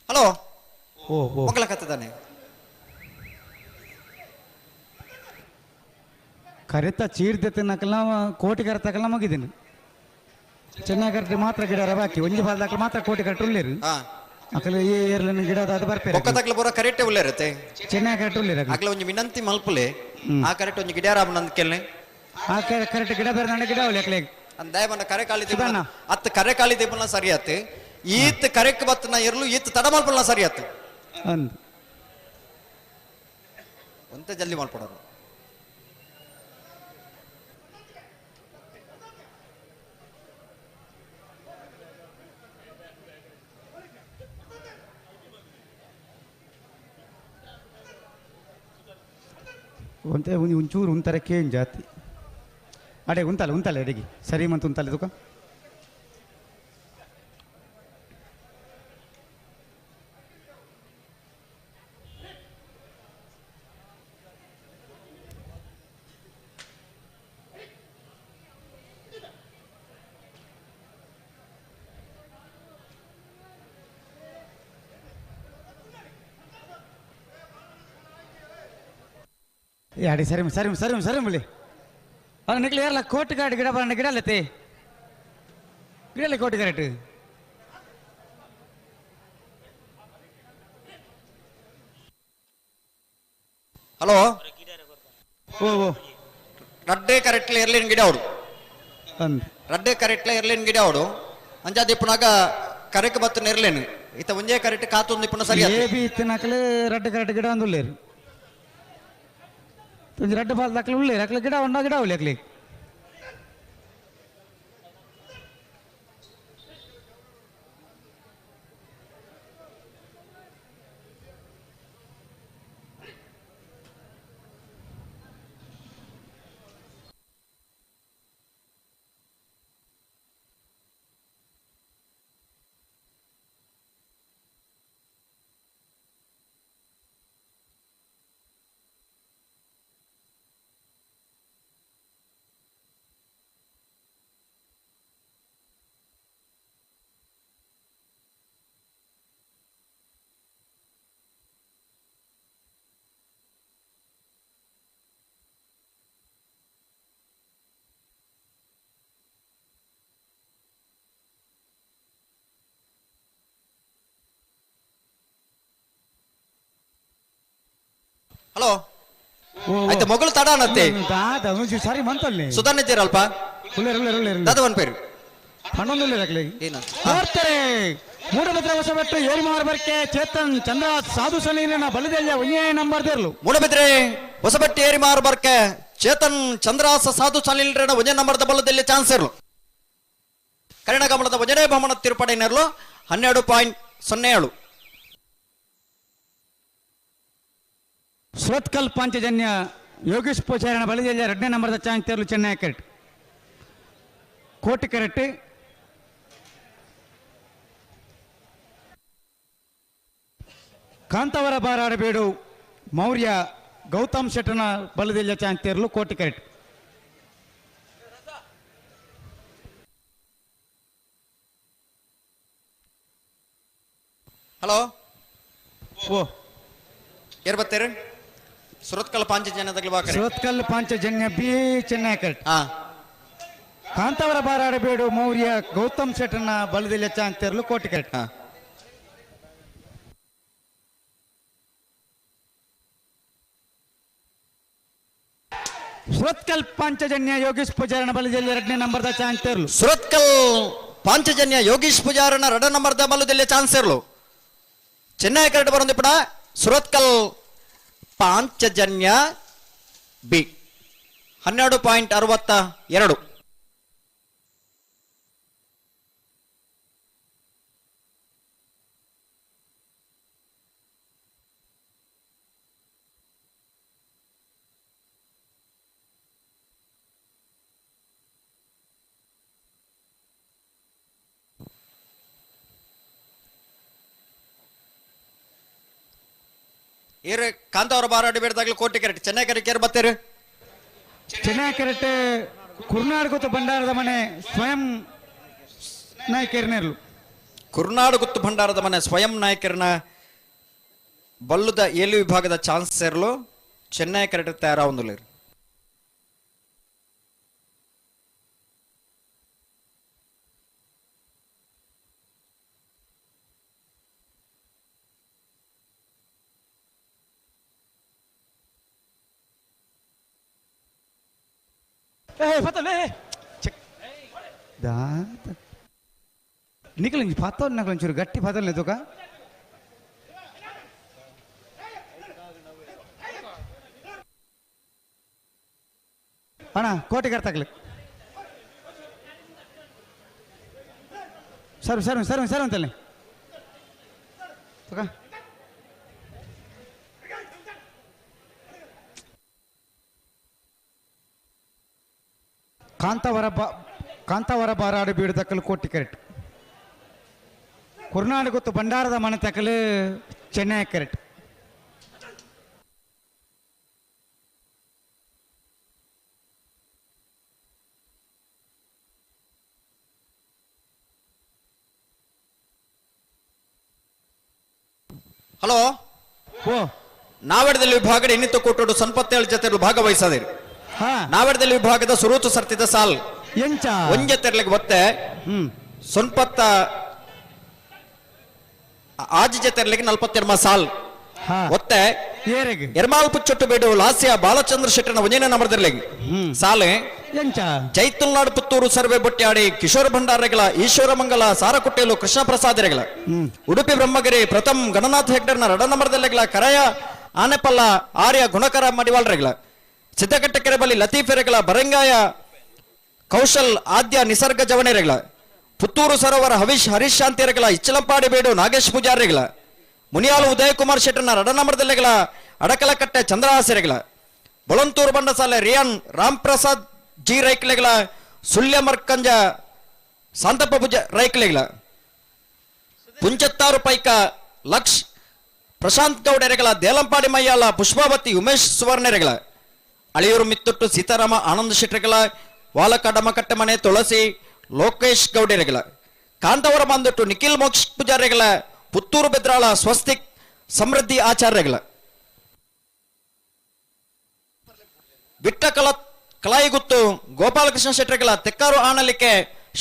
ಹಲೋ ಓ ಓ ಮೊಗಲ ಕತ್ತದಾನೆ ಕರೆತ ಚೀರ್ದೆ ತಿನ್ನಕಲ್ಲ ಕೋಟಿ ಕರೆತಕಲ್ಲ ಮಗಿದ್ದೀನಿ ಚೆನ್ನಾಗಿ ಕರೆಕ್ಟ್ ಮಾತ್ರ ಗಿಡ ಬಾಕಿ ಒಂಜಿ ಬಾಲ್ದಾಕಲ್ ಮಾತ್ರ ಕೋಟಿ ಕರೆಕ್ಟ್ ಉಳ್ಳೇರು ಹಾ ಅಕಲ ಈ ಏರ್ಲಿನ ಗಿಡ ಅದು ಬರ್ಪೇರು ಬೊಕ್ಕದಾಗ್ಲ ಬರೋ ಕರೆಕ್ಟೇ ಉಳ್ಳೇರತ್ತೆ ಚೆನ್ನಾಗಿ ಕರೆಕ್ಟ್ ಉಳ್ಳೇರು ಆಗ್ಲ ಒಂಜಿ ವಿನಂತಿ ಮಲ್ಪುಲೆ ಆ ಕರೆಕ್ಟ್ ಒಂಜಿ ಗಿಡ ರಾಮನಂದ್ ಕೆಲ್ನೆ ಆ ಕರೆಕ್ಟ್ ಗಿಡ ಬೇರೆ ನನ್ನ ಗಿಡ ಅವಳಿ ಅಕ್ಲೆ ಅಂದಾಯ ಬಂದ ಕರೆ ಕಾಳಿ ದೇಪುನ ಅತ್ತ ಕರೆ ಕಾಳಿ ದೇಪುನ ಸರಿ ಆತ್ ಈತ್ ಕರೆಕ್ ಬತ್ತನ ಇರ್ಲು ಈತ್ ತಡ ಮಲ್ಪುನ ಸರಿ ಆತ್ ಅಂದ್ ಒಂತೆ ಜಲ್ದಿ ಮಲ್ಪಡೋರು ಒಂತೆ ಒಂಜಿ ಒಂಚೂರು ಉಂತಾರೆ ಕೇನ್ ಜಾತಿ ಅಡೆ ಉಂತಲ್ಲ ಉಂತಲ್ಲ ಅಡಿಗೆ ಸರಿ ಮಂತ ಉಂತಲ್ಲ ತುಕ ಅಡೆ ಸರಿ ಸರಿ ಸರಿ ಸರಿ ಮುಳಿ ಅವ್ನು ನಿಕ್ಲಿ ಯಾರಲ್ಲ ಕೋಟಿ ಕಾಡು ಗಿಡ ಬಣ್ಣ ಗಿಡ ಅಲ್ಲತ್ತೆ ಗಿಡ ಅಲ್ಲ ಕೋಟಿ ಕರೆಕ್ಟ್ ಹಲೋ ಓ ಓ ರಡ್ಡೆ ಕರೆಕ್ಟ್ಲೆ ಎರ್ಲಿನ ಗಿಡ ಅವಡು ಅಂದ್ ರಡ್ಡೆ ಕರೆಕ್ಟ್ಲೆ ಎರ್ಲಿನ ಗಿಡ ಅವಡು ಅಂಜಾದ ಇಪ್ಪುನಾಗ ಕರೆಕ್ ಬತ್ತು ನೆರ್ಲೇನು ಇತ್ತ ಒಂಜೇ ಕರೆಕ್ಟ್ ಕಾತೊಂದು ಇಪ್ಪುನ ಸರಿ ಎ ಬಿ ಇತ್ತಿನಕಲೆ ರಡ್ಡೆ ಕರೆಕ್ಟ್ ಗಿಡ ಒಂದು ಉಳ್ಳೇರು ಒಂಜಿ ರಡ್ಡೆ ಬಾಲ್ ದಾಖಲೆ ಉಳ್ಳೇರು ಅಕ್ಲೆ ಗಿಡ ಉಂಡ ಗಿಡ ಉಳ್ಳಿ ಅಕ್ಲೆ ಹಲೋ ಆಯ್ತು ಮಗಳು ತಡ ಅನ್ನತ್ತೆ ದಾದ ಒಂಚೂರು ಸರಿ ಮಂತಲ್ಲಿ ಸುಧಾರಣೆ ಅಲ್ಪ ಉಳ್ಳೇರು ಉಳ್ಳೇರು ಉಳ್ಳೇರು ದಾದ ಒನ್ ಪೇರು ಪನ್ನೊಂದು ಹೋರ್ತಾರೆ ಮೂಡಬಿದ್ರೆ ಹೊಸಬೆಟ್ಟು ಏರಿಮಾರ್ ಬರ್ಕೆ ಚೇತನ್ ಚಂದ್ರ ಸಾಧು ಸಲೀನ ಬಲದೆಲ್ಲ ಒಂದೇ ನಂಬರ್ ದೇರ್ಲು. ಮೂಡಬಿದ್ರೆ ಹೊಸಬೆಟ್ಟು ಏರಿಮಾರ್ ಬರ್ಕೆ ಚೇತನ್ ಚಂದ್ರಾಸ ಸಾಧು ಸಲೀನ ಒಂದೇ ನಂಬರ್ದ ಬಲದಲ್ಲಿ ಚಾನ್ಸ್ ಇರ್ಲು. ಕನ್ನಡ ಕಮಲದ ಒಂಜನೇ ಬಹುಮಾನ ತಿರುಪಡೆನರ್ಲು 12.07. ಸುರತ್ಕಲ್ ಪಾಂಚಜನ್ಯ ಯೋಗೇಶ್ ಪೂಜಾರನ ಬಲದೆಲ್ಲ ಎರಡನೇ ನಂಬರ್ದ ಚಾನ್ಸ್ ತೇರ್ಲು ಚೆನ್ನೈ ಕರೆಕ್ಟ್ ಕೋಟಿ ಕರೆಕ್ಟ್. ಕಾಂತಾವರ ಬಾರಾಡಬೇಡು ಮೌರ್ಯ ಗೌತಮ್ ಶೆಟ್ಟನ ಬಲದೆಲ್ಲ ಚಾನ್ಸ್ ತೇರ್ಲು ಕೋಟಿ ಕರೆಕ್ಟ್. ಹಲೋ ಓ ಏರ್ಬತ್ತೇರು ಸುರತ್ಕಲ್ ಪಾಂಚಜನ್ಯದ ಸುರತ್ಕಲ್ ಪಾಂಚಜನ್ಯ ಬಿ ಚೆನ್ನೈ ಕರೆಕ್ಟ್. ಕಾಂತಾವರ ಬಾರಾಡಬೇಡು ಮೌರ್ಯ ಗೌತಮ್ ಶೆಟ್ಟನ ಬಲದೆಲ್ಲ ಚಾನ್ಸ್ ತೇರ್ಲು ಕೋಟಿ ಕರೆಕ್ಟ್. ಸುರತ್ಕಲ್ ಪಾಂಚಜನ್ಯ ಯೋಗೇಶ್ ಪೂಜಾರನ ಬಲದಲ್ಲಿ ಎರಡನೇ ನಂಬರ್ದ ಚಾನ್ಸ್ ತೇರ್ಲು. ಸುರತ್ಕಲ್ ಪಾಂಚಜನ್ಯ ಯೋಗೇಶ್ ಪೂಜಾರನ ಎರಡನೇ ನಂಬರ್ದ ಬಲದಲ್ಲಿ ಚಾನ್ಸ್ ಇರ್ಲು. ಚೆನ್ನೈ ಕರೆಕ್ಟ್ ಬರೋದು ಪಡ ಸುರತ್ಕಲ್ ಪಾಂಚಜನ್ಯ ಬಿ 12.62. ಏರು ಕಾಂತಾವರ ಬಾರಾಡಿ ಬೇಡದಾಗಲೂ ಕೋಟೆ ಕರೆಕ್ಟ್ ಚೆನ್ನೈ ಕರೆಕ್ಟ್ ಏರು ಬತ್ತೇರು. ಚೆನ್ನೈ ಕರೆಕ್ಟ್ ಕುರ್ನಾಡು ಗುತ್ತು ಭಂಡಾರದ ಮನೆ ಸ್ವಯಂ ನಾಯಕರನೇರ್ಲು. ಕುರ್ನಾಡು ಗುತ್ತು ಭಂಡಾರದ ಮನೆ ಸ್ವಯಂ ನಾಯಕರನ ಬಲ್ಲುದ ಏಳು ವಿಭಾಗದ ಚಾನ್ಸ್ ಸೇರ್ಲು ಚೆನ್ನೈ ಕರೆಕ್ಟ್ ತಯಾರಾವಂದುಲೇರು. ನಿಖಲ್ ಪಾತೋಲ್ ನಕಲ್ ಒಂಚೂರು ಗಟ್ಟಿ ಪಾತೋಲ್ ತುಕ ಅಣ್ಣ ಕೋಟೆ ಕರ್ತಾಕ್ಲಿ sir sir sir sir ಅಂತಲ್ಲಿ ತುಕ ಕಾಂತಾವರ ಬಾರಾಡು ಬೀಡು ತಕ್ಕಲು ಕೋಟಿ ಕರೆಕ್ಟ್. ಕುರ್ನಾಡು ಗೊತ್ತು ಭಂಡಾರದ ಮನೆ ತಕ್ಕಲು ಚೆನ್ನೈ ಕರೆಕ್ಟ್. ಹಲೋ ಓ ನಾವಡದಲ್ಲಿ ವಿಭಾಗದ ಇನ್ನಿತ ಕೊಟ್ಟೋಡು ಸಂಪತ್ತೇಳು ಜೊತೆ ಭಾಗವಹಿಸದಿರಿ. ನಾವಡದಲ್ಲಿ ವಿಭಾಗದ ಸುರೂತು ಸರ್ತಿದ ಸಾಲ್ ಎಂಚ ಒಂಜೆ ತೆರ್ಲಿಗೆ ಒತ್ತೆ ಸೊನ್ಪತ್ತ ಆಜಿ ಜೊತೆರ್ಲಿಗೆ 42 ಸಾಲ್ ಒತ್ತೆ ಎರ್ಮಾಲ್ ಪುಚ್ಚೊಟ್ಟು ಬೇಡು ಲಾಸ್ಯ ಬಾಲಚಂದ್ರ ಶೆಟ್ಟನ ಒಂಜೇನ ನಂಬರ್ದಿರ್ಲಿಗೆ ಸಾಲೆ ಜೈತುಲ್ನಾಡು ಪುತ್ತೂರು ಸರ್ವೆ ಬೊಟ್ಟ್ಯಾಡಿ ಕಿಶೋರ್ ಭಂಡಾರಗಳ ಈಶ್ವರ ಮಂಗಲ ಸಾರಕುಟ್ಟೇಲು ಕೃಷ್ಣ ಪ್ರಸಾದರೆಗಳ ಉಡುಪಿ ಬ್ರಹ್ಮಗಿರಿ ಪ್ರಥಮ್ ಗಣನಾಥ್ ಹೆಗ್ಡರ್ನ ರಡ ನಂಬರ್ದಲ್ಲೆಗಳ ಕರಯ ಆನೆಪಲ್ಲ ಆರ್ಯ ಗುಣಕರ ಮಡಿವಾಳ್ರೆಗಳ ಸಿದ್ದಕಟ್ಟೆ ಕೆರೆಬಲ್ಲಿ ಲತೀಫೆರೆಗಳ ಬರಂಗಾಯ ಕೌಶಲ್ ಆದ್ಯ ನಿಸರ್ಗ ಜವಣೆರೆಗಳ ಪುತ್ತೂರು ಸರೋವರ ಹವಿಶ್ ಹರೀಶ್ ಶಾಂತಿಯರೆಗಳ ಇಚ್ಚಲಂಪಾಡಿ ಬೇಡು ನಾಗೇಶ್ ಪೂಜಾರಿಗಳ ಮುನಿಯಾಲು ಉದಯಕುಮಾರ್ ಶೆಟ್ಟರ್ನ ರಡನಮರದಲ್ಲೆಗಳ ಅಡಕಲಕಟ್ಟೆ ಚಂದ್ರಹಾಸೆರೆಗಳ ಬೊಳಂತೂರು ಬಂಡಸಾಲೆ ರಿಯಾನ್ ರಾಮ್ ಪ್ರಸಾದ್ ಜಿ ರೈಕ್ಲೆಗಳ ಸುಳ್ಯ ಮರ್ಕಂಜ ಶಾಂತಪ್ಪ ಪೂಜ ರೈಕ್ಲೆಗಳ ಪುಂಚತ್ತಾರು ಪೈಕ ಲಕ್ಷ್ ಪ್ರಶಾಂತ್ ಗೌಡ್ ಎರೆಗಳ ದೇಲಂಪಾಡಿ ಮಯ್ಯಾಲ ಪುಷ್ಪಾವತಿ ಉಮೇಶ್ ಸುವರ್ಣೆರೆಗಳ ಅಳಿಯೂರು ಮಿತ್ತೊಟ್ಟು ಸೀತಾರಾಮ ಆನಂದ ಶೆಟ್ಟರ್ಗಳ ವಾಲಕಡಮಕಟ್ಟೆ ಮನೆ ತುಳಸಿ ಲೋಕೇಶ್ ಗೌಡೆರೆಗಳ ಕಾಂತವರ ಬಂದೊಟ್ಟು ನಿಖಿಲ್ ಮೋಕ್ಷ ಪೂಜಾರಿಗಳ ಪುತ್ತೂರು ಬೆದ್ರಾಳ ಸ್ವಸ್ತಿಕ್ ಸಮೃದ್ಧಿ ಆಚಾರ್ಯಗಳ ವಿಟ್ಟ ಕಲ ಕಲಾಯಿಗುತ್ತು ಗೋಪಾಲಕೃಷ್ಣ ಶೆಟ್ಟರ್ಗಳ ತೆಕ್ಕಾರು ಆಣಲಿಕೆ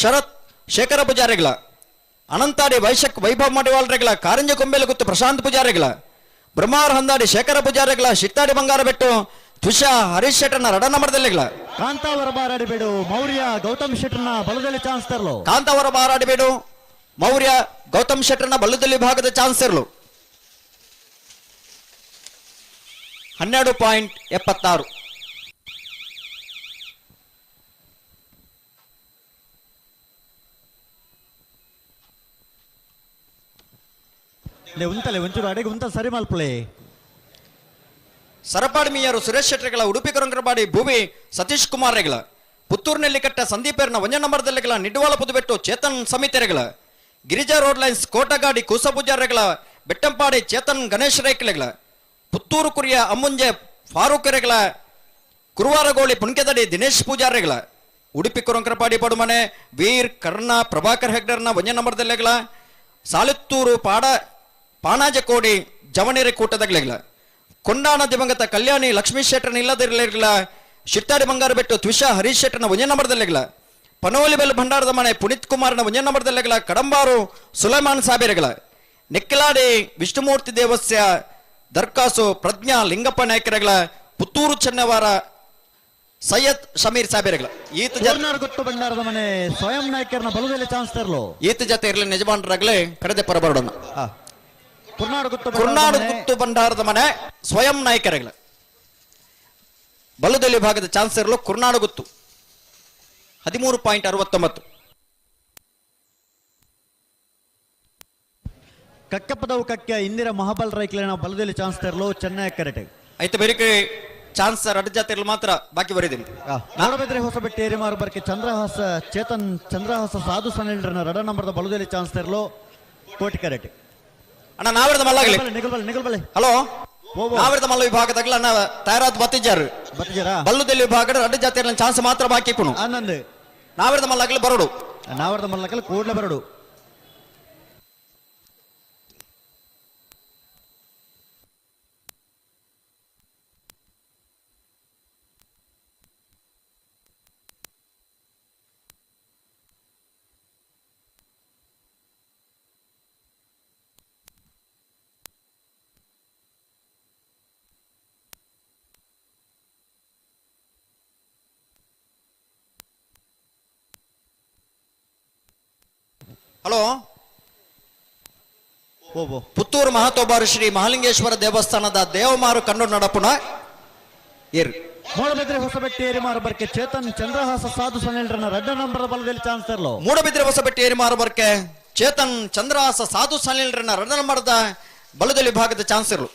ಶರತ್ ಶೇಖರ ಪೂಜಾರಿಗಳ ಅನಂತಾಡಿ ವೈಶಕ್ ವೈಭವ್ ಮಡಿವಾಳ್ರೆಗಳ ಕಾರಂಜಿ ಕೊಂಬೆಲುಗುತ್ತು ಪ್ರಶಾಂತ್ ಪೂಜಾರಿಗಳ ಬ್ರಹ್ಮಾರ್ ಹಂದಾಡಿ ಶೇಖರ ಪೂಜಾರಿಗಳ ಶಿತ್ತಾಡಿ ಬಂಗಾರಬೆಟ್ಟು ತುಷಾ ಹರೀಶ್ ಶೆಟ್ಟರ್ನ ರಡ ನಂಬರ್ದಲ್ಲಿಗಳ ಕಾಂತಾವರ ಬಾರಾಡಿಬೇಡು ಮೌರ್ಯ ಗೌತಮ್ ಶೆಟ್ಟರ್ನ ಬಲದಲ್ಲಿ ಚಾನ್ಸ್ ತರಲು. ಕಾಂತಾವರ ಬಾರಾಡಿಬೇಡು ಮೌರ್ಯ ಗೌತಮ್ ಶೆಟ್ಟರ್ನ ಬಲ್ಲದಲ್ಲಿ ಭಾಗದ ಚಾನ್ಸ್ ಇರಲು. 12.76. ಉಂತಲೆ ಒಂಚೂರು ಅಡೆಗೆ ಉಂತ ಸರಿ ಮಲ್ಪಲೆ. ಸರಪಾಡಿ ಮೀಯರು ಸುರೇಶ್ ಶೆಟ್ಟರ್ಗಳ ಉಡುಪಿ ಕೊರಂಕರಪಾಡಿ ಭೂಮಿ ಸತೀಶ್ ಕುಮಾರ್ ರೆಗಳ ಪುತ್ತೂರಿನಲ್ಲಿ ಕಟ್ಟ ಸಂದೀಪರ್ನ ಒಂಜ ನಂಬರ್ದಲ್ಲಿಗಳ ನಿಡ್ವಾಳ ಪುದುಬೆಟ್ಟು ಚೇತನ್ ಸಮಿತಿರೆಗಳ ಗಿರಿಜಾ ರೋಡ್ ಲೈನ್ಸ್ ಕೋಟಗಾಡಿ ಕೂಸಪೂಜಾರೆಗಳ ಬೆಟ್ಟಂಪಾಡಿ ಚೇತನ್ ಗಣೇಶ್ ರೈಕ್ಲೆಗಳ ಪುತ್ತೂರು ಕುರಿಯ ಅಮ್ಮುಂಜೆ ಫಾರೂಕ್ ರೆಗಳ ಕುರುವಾರಗೋಳಿ ಪುಣ್ಕೆದಡಿ ದಿನೇಶ್ ಪೂಜಾರಿಗಳ ಉಡುಪಿ ಕೊರಂಕರಪಾಡಿ ಪಡುಮನೆ ವೀರ್ ಕರ್ಣ ಪ್ರಭಾಕರ್ ಹೆಗ್ಡರ್ನ ಒಂಜ ನಂಬರ್ದಲ್ಲಿಗಳ ಸಾಲಿತ್ತೂರು ಪಾಣಾಜಕೋಡಿ ಜವನೇರಿ ಕೂಟದಗ್ಲೆಗಳ ಕೊಂಡಾಣ ದಿವಂಗತ ಕಲ್ಯಾಣಿ ಲಕ್ಷ್ಮೀ ಶೆಟ್ಟರ್ನ ಇಲ್ಲದಿರಲಿಲ್ಲ ಶಿಟ್ಟಾಡಿ ಬಂಗಾರ ಬೆಟ್ಟು ತ್ವಿಷಾ ಹರೀಶ್ ಶೆಟ್ಟರ್ನ ಒಂಜ ನಂಬರ್ದಲ್ಲಿಗಳ ಪನೋಲಿ ಬೆಲ್ ಭಂಡಾರದ ಮನೆ ಪುನೀತ್ ಕುಮಾರ್ನ ಒಂಜ ನಂಬರ್ದಲ್ಲಿಗಳ ಕಡಂಬಾರು ಸುಲೈಮಾನ್ ಸಾಬೇರೆಗಳ ನಿಕ್ಕಿಲಾಡಿ ವಿಷ್ಣುಮೂರ್ತಿ ದೇವಸ್ಯ ದರ್ಕಾಸು ಪ್ರಜ್ಞಾ ಲಿಂಗಪ್ಪ ನಾಯಕರಗಳ ಪುತ್ತೂರು ಚೆನ್ನವಾರ ಸೈಯದ್ ಶಮೀರ್ ಸಾಬೇರೆಗಳ ಈತ ಗೊತ್ತು ಭಂಡಾರದ ಮನೆ ಸ್ವಯಂ ನಾಯಕರನ್ನ ಬಲದಲ್ಲಿ ಚಾನ್ಸ್ ತರಲು. ಈತ ಜೊತೆ ಇರಲಿ ಯಜಮಾನರಾಗಲೇ ಕರೆದೆ ಪರಬರೋಣ. ಕುರ್ನಾಡು ಗುತ್ತು ಭಂಡಾರದ ಮನೆ ಸ್ವಯಂ ನಾಯಕರುಗಳ ಬಲದಲ್ಲಿ ಭಾಗದ ಚಾನ್ಸ್ ಇರಲು ಕುರ್ನಾಡು ಗುತ್ತು 13.69. ಕಕ್ಕಪದವು ಕಕ್ಕ ಇಂದಿರಾ ಮಹಾಬಲ್ ರೈಕ್ಲೆನ ಬಲದಲ್ಲಿ ಚಾನ್ಸ್ ತರಲು ಚೆನ್ನೈ ಕರೆಟೆ. ಆಯ್ತು ಬೇರೆ ಚಾನ್ಸ್ ರಡ್ ಜಾತಿಯಲ್ಲಿ ಮಾತ್ರ ಬಾಕಿ ಬರೀತೀನಿ. ನೋಡಬೇದ್ರೆ ಹೊಸಬೆಟ್ಟಿ ಏರಿಮಾರು ಬರ್ಕೆ ಚಂದ್ರಹಾಸ ಚೇತನ್ ಚಂದ್ರಹಾಸ ಸಾಧು ಸನಿಲ್ರನ ರಡ ನಂಬರ್ದ ಬಲದಲ್ಲಿ ಚಾನ್ಸ್ ತರಲು ಕೋಟಿ ಕರೆಟೆ. ಅಣ್ಣ ನಾವಿರದ ಮಲ್ಲಾಗಲಿ ನಿಗಲ್ಬಲೆ. ಹಲೋ ನಾವಿರದ ಮಲ್ಲ ವಿಭಾಗದಾಗಲ ಅಣ್ಣ ತಯಾರಾದ ಬತ್ತಿಜಾರು ಬಲ್ಲುದಲ್ಲಿ ವಿಭಾಗ ರಡ್ಡು ಜಾತಿಯ ಚಾನ್ಸ್ ಮಾತ್ರ ಬಾಕಿ ಪುನು. ಆನಂದ್ ನಾವಿರದ ಮಲ್ಲಾಗಲಿ ಬರೋಡು. ನಾವಿರದ ಮಲ್ಲಕಲ್ಲಿ ಕೂಡಲೇ ಬರೋಡು. ಹಲೋ ಪುತ್ತೂರು ಮಹತೋಬಾರು ಶ್ರೀ ಮಹಾಲಿಂಗೇಶ್ವರ ದೇವಸ್ಥಾನದ ದೇವಮಾರು ಕಣ್ಣು ನಡಪುಣ ಏರು. ಮೂಡಬಿದ್ರೆ ಹೊಸಬೆಟ್ಟಿ ಏರಿಮಾರು ಬರ್ಕೆ ಚೇತನ್ ಚಂದ್ರಹಾಸ ಸಾಧು ಸನಿಲ್ರನ ರಡ್ಡ ನಂಬರ್ ಬಲದಲ್ಲಿ ಚಾನ್ಸ್ ತರಲು. ಮೂಡಬಿದ್ರೆ ಹೊಸಬೆಟ್ಟಿ ಏರಿಮಾರು ಬರ್ಕೆ ಚೇತನ್ ಚಂದ್ರಹಾಸ ಸಾಧು ಸನಿಲ್ರನ ರಡ್ಡ ನಂಬರ್ದ ಬಲದಲ್ಲಿ ಭಾಗದ ಚಾನ್ಸ್ ಇರಲು.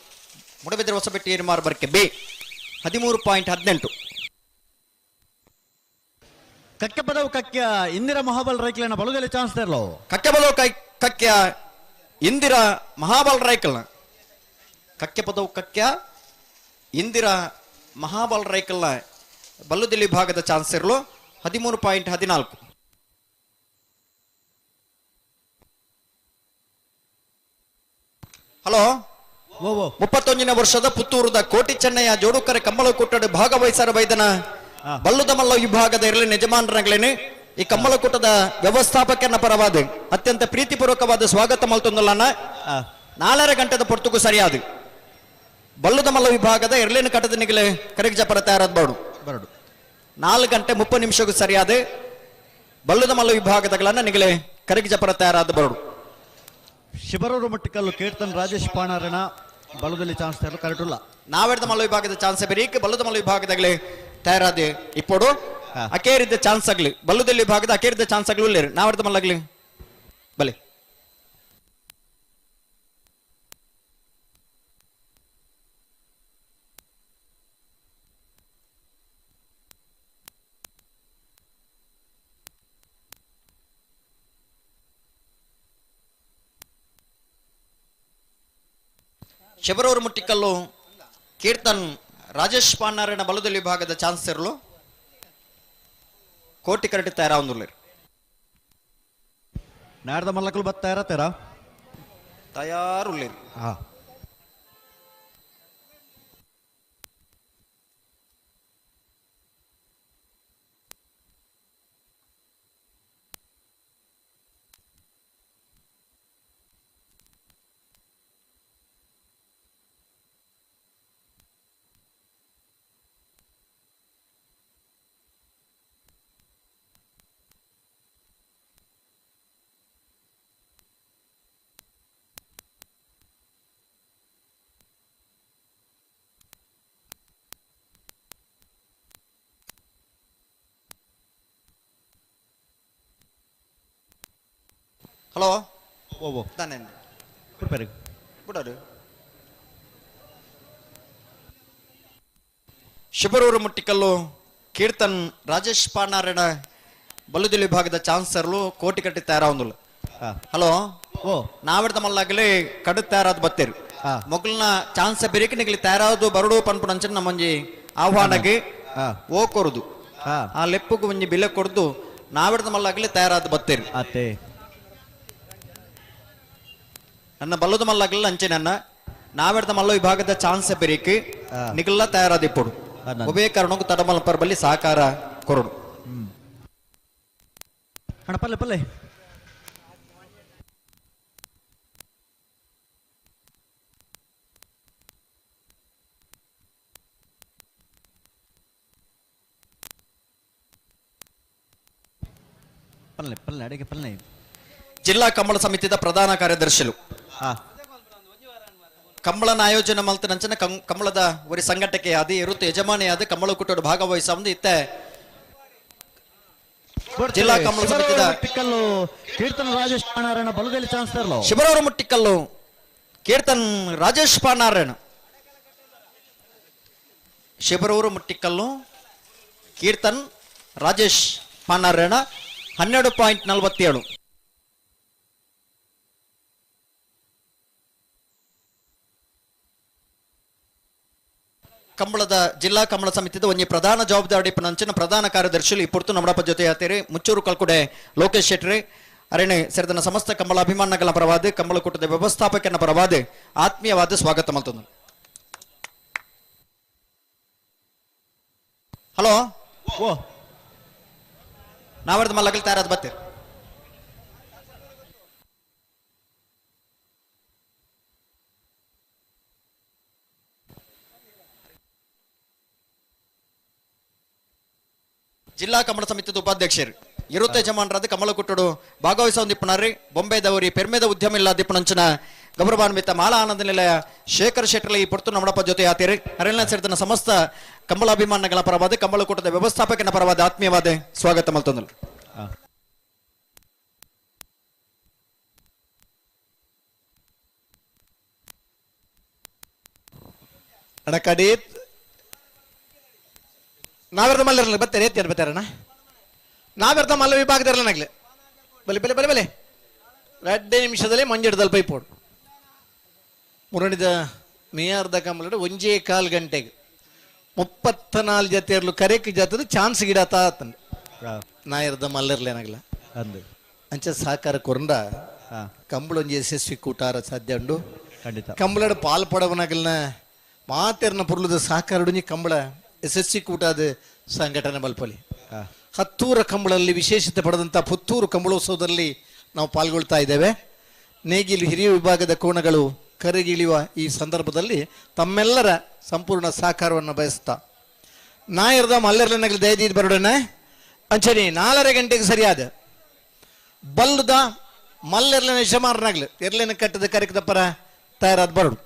ಮೂಡಬಿದ್ರೆ ಹೊಸಬೆಟ್ಟಿ ಏರಿಮಾರು ಬರ್ಕೆ ಬಿ 13.18. ಕಕ್ಕೆಪದವು ಕಕ್ಯ ಇಂದಿರಾ ಮಹಾಬಲ್ ರೈಕ್ಲೆನ ಬಲದಲ್ಲಿ ಚಾನ್ಸ್ ತರಲು. ಕಕ್ಕೆಪದವು ಕಕ್ಯ ಇಂದಿರಾ ಮಹಾಬಲ್ ರೈಕಲ್ನ ಕಕ್ಕೆಪದವು ಕಕ್ಯ ಇಂದಿರಾ ಮಹಾಬಲ್ ರೈಕಲ್ನ ಬಲ್ಲುದಿಲ್ಲಿ ಭಾಗದ ಚಾನ್ಸ್ ಇರಲು 13.14. ಹಲೋ 31ನೇ ವರ್ಷದ ಪುತ್ತೂರದ ಕೋಟಿ ಚೆನ್ನಯ್ಯ ಜೋಡುಕರೆ ಕಮ್ಮಲಕೂಟದ ಭಾಗವಹಿಸರ ಬೈದನ ಬಲ್ಲುದಮಲ್ಲ ವಿಭಾಗದ ಇರಲಿ ಯಜಮಾನರಾಗ್ಲೇನೆ ಈ ಕಮ್ಮಲಕೂಟದ ವ್ಯವಸ್ಥಾಪಕನ ಪರವಾದ ಅತ್ಯಂತ ಪ್ರೀತಿಪೂರ್ವಕವಾದ ಸ್ವಾಗತ ಮಲ್ತೊಂದಲ್ಲನ 4.5 ಗಂಟೆದ ಪೊರ್ತುಗೂ ಸರಿಯಾದ ಬಲ್ಲುದಮಲ್ಲ ವಿಭಾಗದ ಎರಲೇನು ಕಟ್ಟದ ನಿಗಲೆ ಕರೆಗ್ ಜಪರ ತಯಾರಾದ ಬರಡು ಬರಡು 4 ಗಂಟೆ 30 ನಿಮಿಷಕ್ಕೂ ಸರಿಯಾದ ಬಲ್ಲುದಮಲ್ಲ ವಿಭಾಗದಗಳನ್ನ ನಿಗಲೆ ಕರೆಗ್ ಜಪರ ತಯಾರಾದ ಬರಡು. ಶಿಬರೂರು ಮಟ್ಟಿಕಲ್ಲು ಕೀರ್ತನ್ ರಾಜೇಶ್ ಪಾಣಾರಣ ಬಲದಲ್ಲಿ ಚಾನ್ಸ್ ತರಲು ಕರೆಟುಲ್ಲ. ನಾವೆಡ್ದ ಮಲ್ಲ ವಿಭಾಗದ ಚಾನ್ಸ್ ಬೇರೀಕ್ ಬಲ್ಲುದಮಲ್ಲ ವಿಭಾಗದಾಗಲೇ ತಯಾರಾದ ಇಪ್ಪೋಡು ಅಕೇರಿದ್ದ ಚಾನ್ಸ್ ಆಗಲಿ ಬಲ್ಲುದಲ್ಲಿ ವಿಭಾಗದ ಅಕೇರಿದ್ದ ಚಾನ್ಸ್ ಆಗಲಿ ಉಳ್ಳೇರು ನಾವೆಡ್ದ ಮಲ್ಲಾಗ್ಲಿ ಬಲೆ. ಶಬರೂರು ಮುಟ್ಟಿಕಲ್ಲು ಕೀರ್ತನ್ ರಾಜೇಶ್ ಪಾಂಡಾರಣ ಬಲದಲ್ಲಿ ವಿಭಾಗದ ಚಾನ್ಸ್ ಇರಲು ಕೋಟಿ ಕರಟಿ ತಯಾರಾವಂದುಲ್ಲೇರು. ನಾಡ್ದ ಮಲ್ಲಕಲು ಬತ್ತ ತಯಾರ ತೇರಾ ತಯಾರುಲ್ಲೇರು. ಹಲೋ ಓ ತಾನೆ ಕೊಡ್ಪೇರು ಬಿಡೋರು. ಶಿಬರೂರು ಮುಟ್ಟಿಕಲ್ಲು ಕೀರ್ತನ್ ರಾಜೇಶ್ ಪಾನಾರಣ ಬಲ್ಲುದಿಲ್ ವಿಭಾಗದ ಚಾನ್ಸರ್ಲು ಕೋಟಿ ಕಟ್ಟಿ ತಯಾರಾವಂದುಲ್ಲ. ಹಲೋ ಓ ನಾವಿಡ್ದ ಮಲ್ಲಾಗಲಿ ಕಡು ತಯಾರಾದ ಬತ್ತೇರು ಮೊಗಲ್ನ ಚಾನ್ಸ್ ಬೆರಿಕೆ ನಿಗಲಿ ತಯಾರಾದು ಬರಡು ಪನ್ಪುನ ಅಂಚನ ನಮ್ಮೊಂಜಿ ಆಹ್ವಾನಗೆ ಓ ಕೊರುದು ಆ ಲೆಪ್ಪುಗು ಒಂಜಿ ಬಿಲೆ ಕೊಡ್ದು ನಾವಿಡ್ದ ಮಲ್ಲಾಗಲಿ ತಯಾರಾದ ಬತ್ತೇರು. ಅತ್ತೆ ನನ್ನ ಬಲ್ಲದ ಮಲ್ಲಾಗಲಿ ಅಂಚೆ ನನ್ನ ನಾವಿಡ್ದ ಮಲ್ಲ ವಿಭಾಗದ ಚಾನ್ಸ್ ಬೆರಿಕೆ ನಿಗಲ್ಲ ತಯಾರಾದ ಇಪ್ಪಡು ಒಬ್ಬೇ ಕಾರಣಕ್ಕೂ ತಡಮಲ್ ಪರ್ಬಲ್ಲಿ ಸಹಕಾರ ಕೊರಡು. ಅಣ್ಣ ಪಲ್ಲೆ ಪಲ್ಲೆ ಪಲ್ಲೆ ಪಲ್ಲೆ ಅಡಿಗೆ ಪಲ್ಲೆ. ಜಿಲ್ಲಾ ಕಂಬಳ ಸಮಿತಿದ ಪ್ರಧಾನ ಕಾರ್ಯದರ್ಶಿಲು ಕಂಬಳನ ಆಯೋಜನೆ ಮಲ್ತನಂಚನ ಕಂಬಳದ ಒರಿ ಸಂಘಟಕೆ ಆದಿ ಇರುತ್ತ ಯಜಮಾನಿಯಾದ ಕಂಬಳ ಕೂಟೋಡು ಭಾಗವಹಿಸ ಒಂದು ಇತ್ತೆ ಜಿಲ್ಲಾ ಕಂಬಳ ಸಮಿತಿದ ಮುಟ್ಟಿಕಲ್ಲು ಕೀರ್ತನ್ ರಾಜೇಶ್ ಪಾನಾರಾಯಣ ಬಲದಲ್ಲಿ ಚಾನ್ಸಲರ್ ಶಿಬರೂರು ಮುಟ್ಟಿಕಲ್ಲು ಕೀರ್ತನ್ ರಾಜೇಶ್ ಪಾನಾರಾಯಣ. ಶಿಬರೂರು ಮುಟ್ಟಿಕಲ್ಲು ಕೀರ್ತನ್ ರಾಜೇಶ್ ಪಾನಾರಾಯಣ 12.47. ಕಂಬಳದ ಜಿಲ್ಲಾ ಕಂಬಳ ಸಮಿತಿದ ಒಂಜಿ ಪ್ರಧಾನ ಜವಾಬ್ದಾರಿ ಪನಂಚಿನ ಪ್ರಧಾನ ಕಾರ್ಯದರ್ಶಿಲು ಈ ಪೊರ್ತು ನಮ್ಮಡಪ್ಪ ಜೊತೆ ಆತೇರಿ ಮುಚ್ಚೂರು ಕಲ್ಕುಡೆ ಲೋಕೇಶ್ ಶೆಟ್ರಿ ಅರಣೆ ಸೇರಿದನ ಸಮಸ್ತ ಕಂಬಳ ಅಭಿಮಾನಗಳ ಪರವಾದ ಕಂಬಳಕೂಟದ ವ್ಯವಸ್ಥಾಪಕನ ಪರವಾದ ಆತ್ಮೀಯವಾದ ಸ್ವಾಗತ ಮಲ್ತೊಂದು. ಹಲೋ ಓ ನಾವರ್ದ ಮಲ್ಲಗಲ್ ತಯಾರಾದ ಬತ್ತೀರಿ. ಜಿಲ್ಲಾ ಕಮಲ ಸಮಿತಿದ ಉಪಾಧ್ಯಕ್ಷರು ಇರುತ್ತೆ ಯಜಮಾನರಾದ ಕಮಲಕುಟ್ಟಡು ಭಾಗವಹಿಸ ಒಂದಿಪ್ಪನಾರಿ ಬೊಂಬೆದವರಿ ಪೆರ್ಮೆದ ಉದ್ಯಮ ಇಲ್ಲ ದಿಪ್ಪನಂಚಿನ ಗೌರವಾನ್ವಿತ ಮಾಲಾ ಆನಂದ ನಿಲಯ ಶೇಖರ್ ಶೆಟ್ಟರ್ಲಿ ಈ ಪೊರ್ತು ನಮ್ಮಡಪ್ಪ ಜೊತೆ ಆತೀರಿ ಹರಿಣ ಸೇರಿದ ಸಮಸ್ತ ಕಂಬಳಾಭಿಮಾನಗಳ ಪರವಾದ ಕಂಬಳಕೂಟದ ವ್ಯವಸ್ಥಾಪಕನ ಪರವಾದ ಆತ್ಮೀಯವಾದ ಸ್ವಾಗತ ಮಲ್ತೊಂದಲು. ಅಣ್ಣ ಕಡೆ ನಾವೆರ್ದ ಮಲ್ಲರಲ್ಲ ಬತ್ತಾರೆ ಎತ್ತಿ ಬತ್ತಾರಣ್ಣ ನಾವೆರ್ದ ಮಲ್ಲ ವಿಭಾಗದರ್ಲನಾಗ್ಲೆ ಬಲೆ ಬಲೆ ಬಲೆ ಬಲೆ 2 ನಿಮಿಷದಲ್ಲಿ ಮಂಜಡದಲ್ಲಿ ಪೈಪೋಡು ಮುರಣಿದ ಮೇಯಾರ್ದ ಕಂಬಳ 1.25 ಗಂಟೆಗೆ 34 ಜೊತೆ ಕರೆಕ್ ಜಾತದ ಚಾನ್ಸ್ ಗಿಡ ತಾತಂದು ನಾಯರ್ದ ಮಲ್ಲರ್ಲೇನಾಗಲ್ಲ ಅಂದು ಅಂಚ ಸಹಕಾರ ಕೊರಂಡ ಕಂಬಳೊಂಜಿ ಯಶಸ್ವಿ ಕೂಟಾರ ಸಾಧ್ಯ ಉಂಡು. ಖಂಡಿತ ಕಂಬಳಡ ಪಾಲ್ ಪಡವನಾಗಲ್ನ ಮಾತೆರ್ನ ಪುರ್ಲದ ಸಹಕಾರ ಕಂಬಳ ಯಶಸ್ವಿ ಕೂಟಾದ ಸಂಘಟನೆ ಬಲ್ಪಲಿ ಹತ್ತೂರ ಕಂಬಳಲ್ಲಿ ವಿಶೇಷತೆ ಪಡೆದಂಥ ಪುತ್ತೂರು ಕಂಬಳೋತ್ಸವದಲ್ಲಿ ನಾವು ಪಾಲ್ಗೊಳ್ತಾ ಇದ್ದೇವೆ. ನೇಗಿಲು ಹಿರಿಯ ವಿಭಾಗದ ಕೋಣಗಳು ಕರೆಗಿಳಿಯುವ ಈ ಸಂದರ್ಭದಲ್ಲಿ ತಮ್ಮೆಲ್ಲರ ಸಂಪೂರ್ಣ ಸಹಕಾರವನ್ನು ಬಯಸ್ತಾ ನಾಯರ್ದ ಮಲ್ಲೆರ್ಲನಗಲಿ ದಯದೀದ್ ಬರೋಡನೆ ಅಂಚನೆ 4.30 ಗಂಟೆಗೆ ಸರಿಯಾದ ಬಲ್ಲದ ಮಲ್ಲೆರ್ಲನ ಯಜಮಾನನಾಗ್ಲಿ ಎರ್ಲೇನ ಕಟ್ಟದ ಕರೆಕದಪ್ಪರ ತಯಾರಾದ ಬರೋಡು.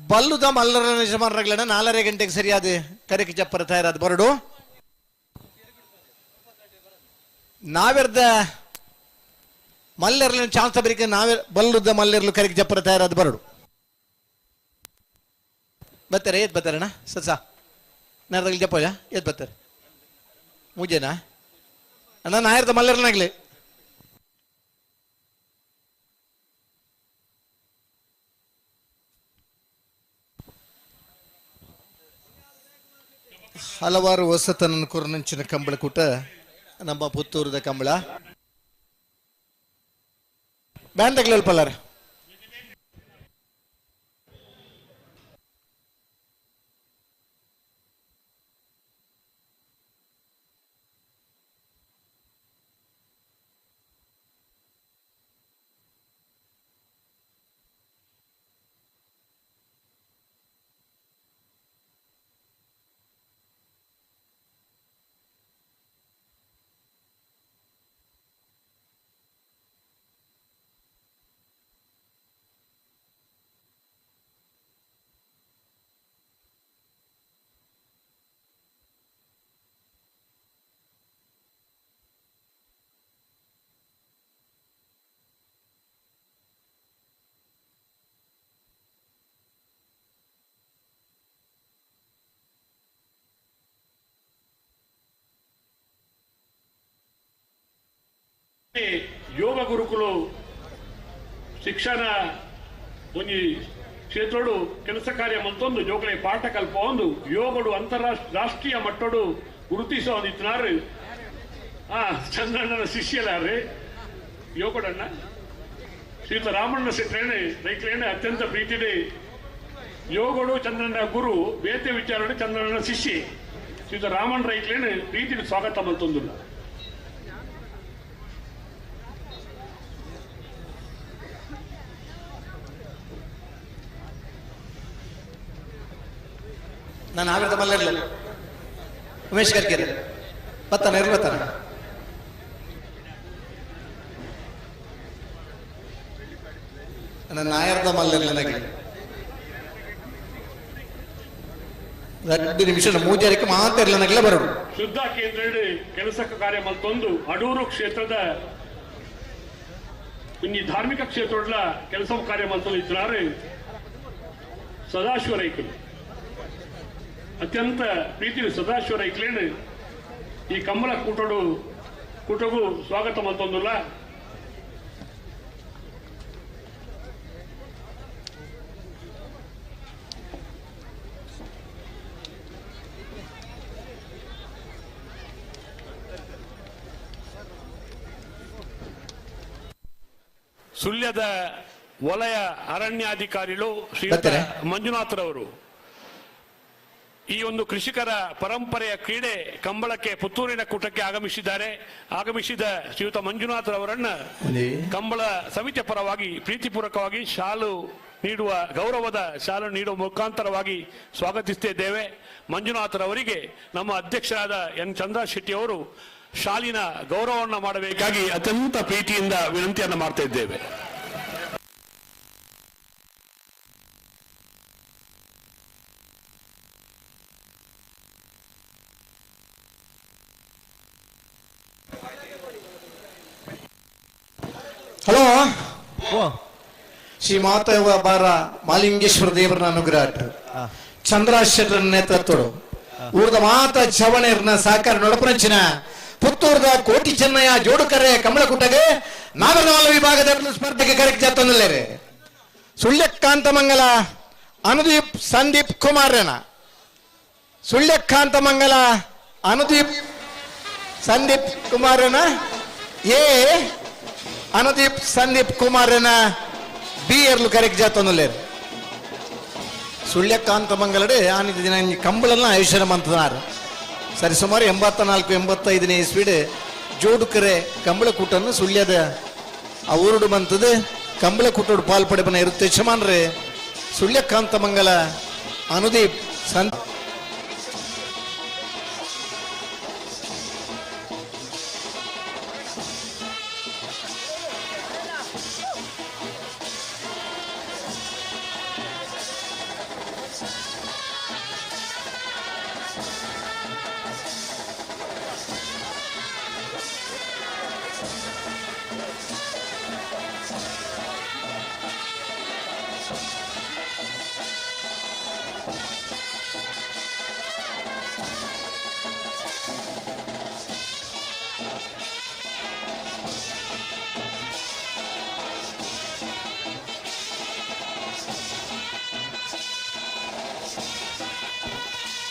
ಬಲ್ಲುದ ಮಲ್ಲರ ಯಜಮಾನರಾಗ್ಲಣ 4.30 ಗಂಟೆಗೆ ಸರಿಯಾದ ಕರೆಕ್ ಜಪ್ಪರ ತಯಾರಾದ ಬರಡು. ನಾವೆರ್ದ ಮಲ್ಲೆರ್ಲ ಚಾನ್ಸ್ ಬರಿಕೆ ನಾವೇ ಬಲ್ಲುದ ಮಲ್ಲೆರ್ಲು ಕರೆಕ್ ಜಪ್ಪರ ತಯಾರಾದ ಬರಡು. ಬತ್ತಾರೆ ಏತ್ ಬತ್ತಾರಣ್ಣ ಸಸ ನಾರ್ದಗ್ಲಿ ಜಪ್ಪೋಜ ಏತ್ ಬರ್ತಾರೆ ಮೂಜೇನಾ ಅಣ್ಣ ನಾಯರ್ದ ಮಲ್ಲರ್ನಾಗ್ಲಿ. ಹಲವಾರು ಹೊಸತನ ಕೊರನಂಚಿನ ಕಂಬಳಕೂಟ ನಮ್ಮ ಪುತ್ತೂರದ ಕಂಬಳ ಬ್ಯಾನ್ ತಗ್ಲಲ್ಪಲ್ಲಾರ. ಯೋಗ ಗುರುಕುಲು ಶಿಕ್ಷಣ ಒಂಜಿ ಕ್ಷೇತ್ರಡು ಕೆಲಸ ಕಾರ್ಯ ಮಲ್ತೊಂದು ಜೋಕಲೆ ಪಾಠ ಕಲ್ಪ ಒಂದು ಯೋಗಡು ಅಂತಾರಾಷ್ಟ್ರೀಯ ಮಟ್ಟಡು ಗುರುತಿಸೋದಿತ್ನಾರು ಆ ಚಂದ್ರಣ್ಣನ ಶಿಷ್ಯಲಾರು ಯೋಗಡಣ್ಣ ಶ್ರೀಯುತ ರಾಮಣ್ಣ ಶೆಟ್ಟೇಣೆ ರೈತರೇಣೆ ಅತ್ಯಂತ ಪ್ರೀತಿಡೆ ಯೋಗಡು ಚಂದ್ರಣ್ಣ ಗುರು ಬೇತೆ ವಿಚಾರಣೆ ಚಂದ್ರಣ್ಣನ ಶಿಷ್ಯ ಶ್ರೀಯುತ ರಾಮಣ್ಣ ರೈತರೇಣೆ ಪ್ರೀತಿ ಸ್ವಾಗತ ಮಲ್ತೊಂದುಲ್ಲ. ನಾನು ಆವಿರದ ಮಲ್ಲರ್ಲ ಉಮೇಶ್ ಕರ್ಕೇರಿ ಬತ್ತಾನೆ ಇರು ಬರ್ತಾನೆ. ನನ್ನ ನಾಯರ್ದ ಮಲ್ಲರ್ಲ ನನಗೆ 2 ನಿಮಿಷ ಮೂಜಾರಿಕೆ ಮಾತಾಡಲ್ಲ ನನಗೆಲ್ಲ ಬರೋದು. ಶುದ್ಧ ಕೇಂದ್ರ ಕೆಲಸ ಕಾರ್ಯ ಮಲ್ತೊಂದು ಅಡೂರು ಕ್ಷೇತ್ರದ ಇನ್ನು ಧಾರ್ಮಿಕ ಕ್ಷೇತ್ರ ಕೆಲಸ ಕಾರ್ಯ ಮಲ್ತೊಂದು ಇದ್ದಾರೆ ಸದಾಶಿವ ರೈಕರು ಅತ್ಯಂತ ಪ್ರೀತಿ ಸದಾಶಿವ ರೈಕ್ಲೇನು ಈ ಕಮ್ಮಲ ಕೂಟಡು ಕೂಟಗೂ ಸ್ವಾಗತ ಮಲ್ತೊಂದುಲ್ಲ. ಸುಳ್ಯದ ವಲಯ ಅರಣ್ಯಾಧಿಕಾರಿಗಳು ಶ್ರೀಯುತ ಮಂಜುನಾಥರವರು ಈ ಒಂದು ಕೃಷಿಕರ ಪರಂಪರೆಯ ಕ್ರೀಡೆ ಕಂಬಳಕ್ಕೆ ಪುತ್ತೂರಿನ ಕೂಟಕ್ಕೆ ಆಗಮಿಸಿದ್ದಾರೆ. ಆಗಮಿಸಿದ ಶ್ರೀಯುತ ಮಂಜುನಾಥರವರನ್ನ ಕಂಬಳ ಸಮಿತಿಯ ಪರವಾಗಿ ಪ್ರೀತಿಪೂರ್ವಕವಾಗಿ ಶಾಲು ನೀಡುವ ಗೌರವದ ಶಾಲು ನೀಡುವ ಮುಖಾಂತರವಾಗಿ ಸ್ವಾಗತಿಸುತ್ತಿದ್ದೇವೆ. ಮಂಜುನಾಥರವರಿಗೆ ನಮ್ಮ ಅಧ್ಯಕ್ಷರಾದ ಎನ್ ಚಂದ್ರ ಶೆಟ್ಟಿ ಅವರು ಶಾಲಿನ ಗೌರವವನ್ನು ಮಾಡಬೇಕಾಗಿ ಅತ್ಯಂತ ಪ್ರೀತಿಯಿಂದ ವಿನಂತಿಯನ್ನು ಮಾಡ್ತಾ ಇದ್ದೇವೆ. ಹಲೋ ಶ್ರೀ ಮಾತವ ಬಾರ ಮಾಲಿಂಗೇಶ್ವರ ದೇವರನ ಅನುಗ್ರಹ ಚಂದ್ರಾಶೆಟ್ಟರ ನೇತೃತ್ವಡು ಊರದ ಮಾತ ಚವಣೆರ್ನ ಸಹಕಾರ ನೊಡಪನಂಚಿನ ಪುತ್ತೂರದ ಕೋಟಿ ಚೆನ್ನಯ್ಯ ಜೋಡುಕರೆ ಕಮಲಕುಟಗೆ ನಾಗರನಾಲ ವಿಭಾಗದ ಸ್ಪರ್ಧೆಗೆ ಕರೆಕ್ಟ್ ಜಾತೊಂದಲ್ಲೇರೆ ಸುಳ್ಯಕಾಂತಮಂಗಲ ಅನುದೀಪ್ ಸಂದೀಪ್ ಕುಮಾರನ ಸುಳ್ಯಕಾಂತಮಂಗಲ ಅನುದೀಪ್ ಸಂದೀಪ್ ಕುಮಾರನ ಎ ಅನುದೀಪ್ ಸಂದೀಪ್ ಕುಮಾರನ ಬಿ ಎರ್ಲು ಕರೆಕ್ಟ್ ಜಾತೊಂದಲ್ಲೇರು ಸುಳ್ಯಕಾಂತಮಂಗಲಡೆ ಆನಿದ ದಿನ ಕಂಬಳನ್ನ ಆಯುಷ್ಯನ ಮಂತನಾರು ಸರಿ ಸುಮಾರು 84 85ನೇ ಇಸ್ವಿಡ್ ಜೋಡುಕರೆ ಕಂಬಳಕೂಟನ್ನು ಸುಳ್ಯದ ಆ ಊರುಡು ಮಂತದ ಕಂಬಳಕೂಟೋಡು ಪಾಲ್ಪಡೆಪನ ಇರುತ್ತೆ ಯಜಮಾನ್ರೆ ಸುಳ್ಯಕಾಂತಮಂಗಲ ಅನುದೀಪ್ ಸಂತ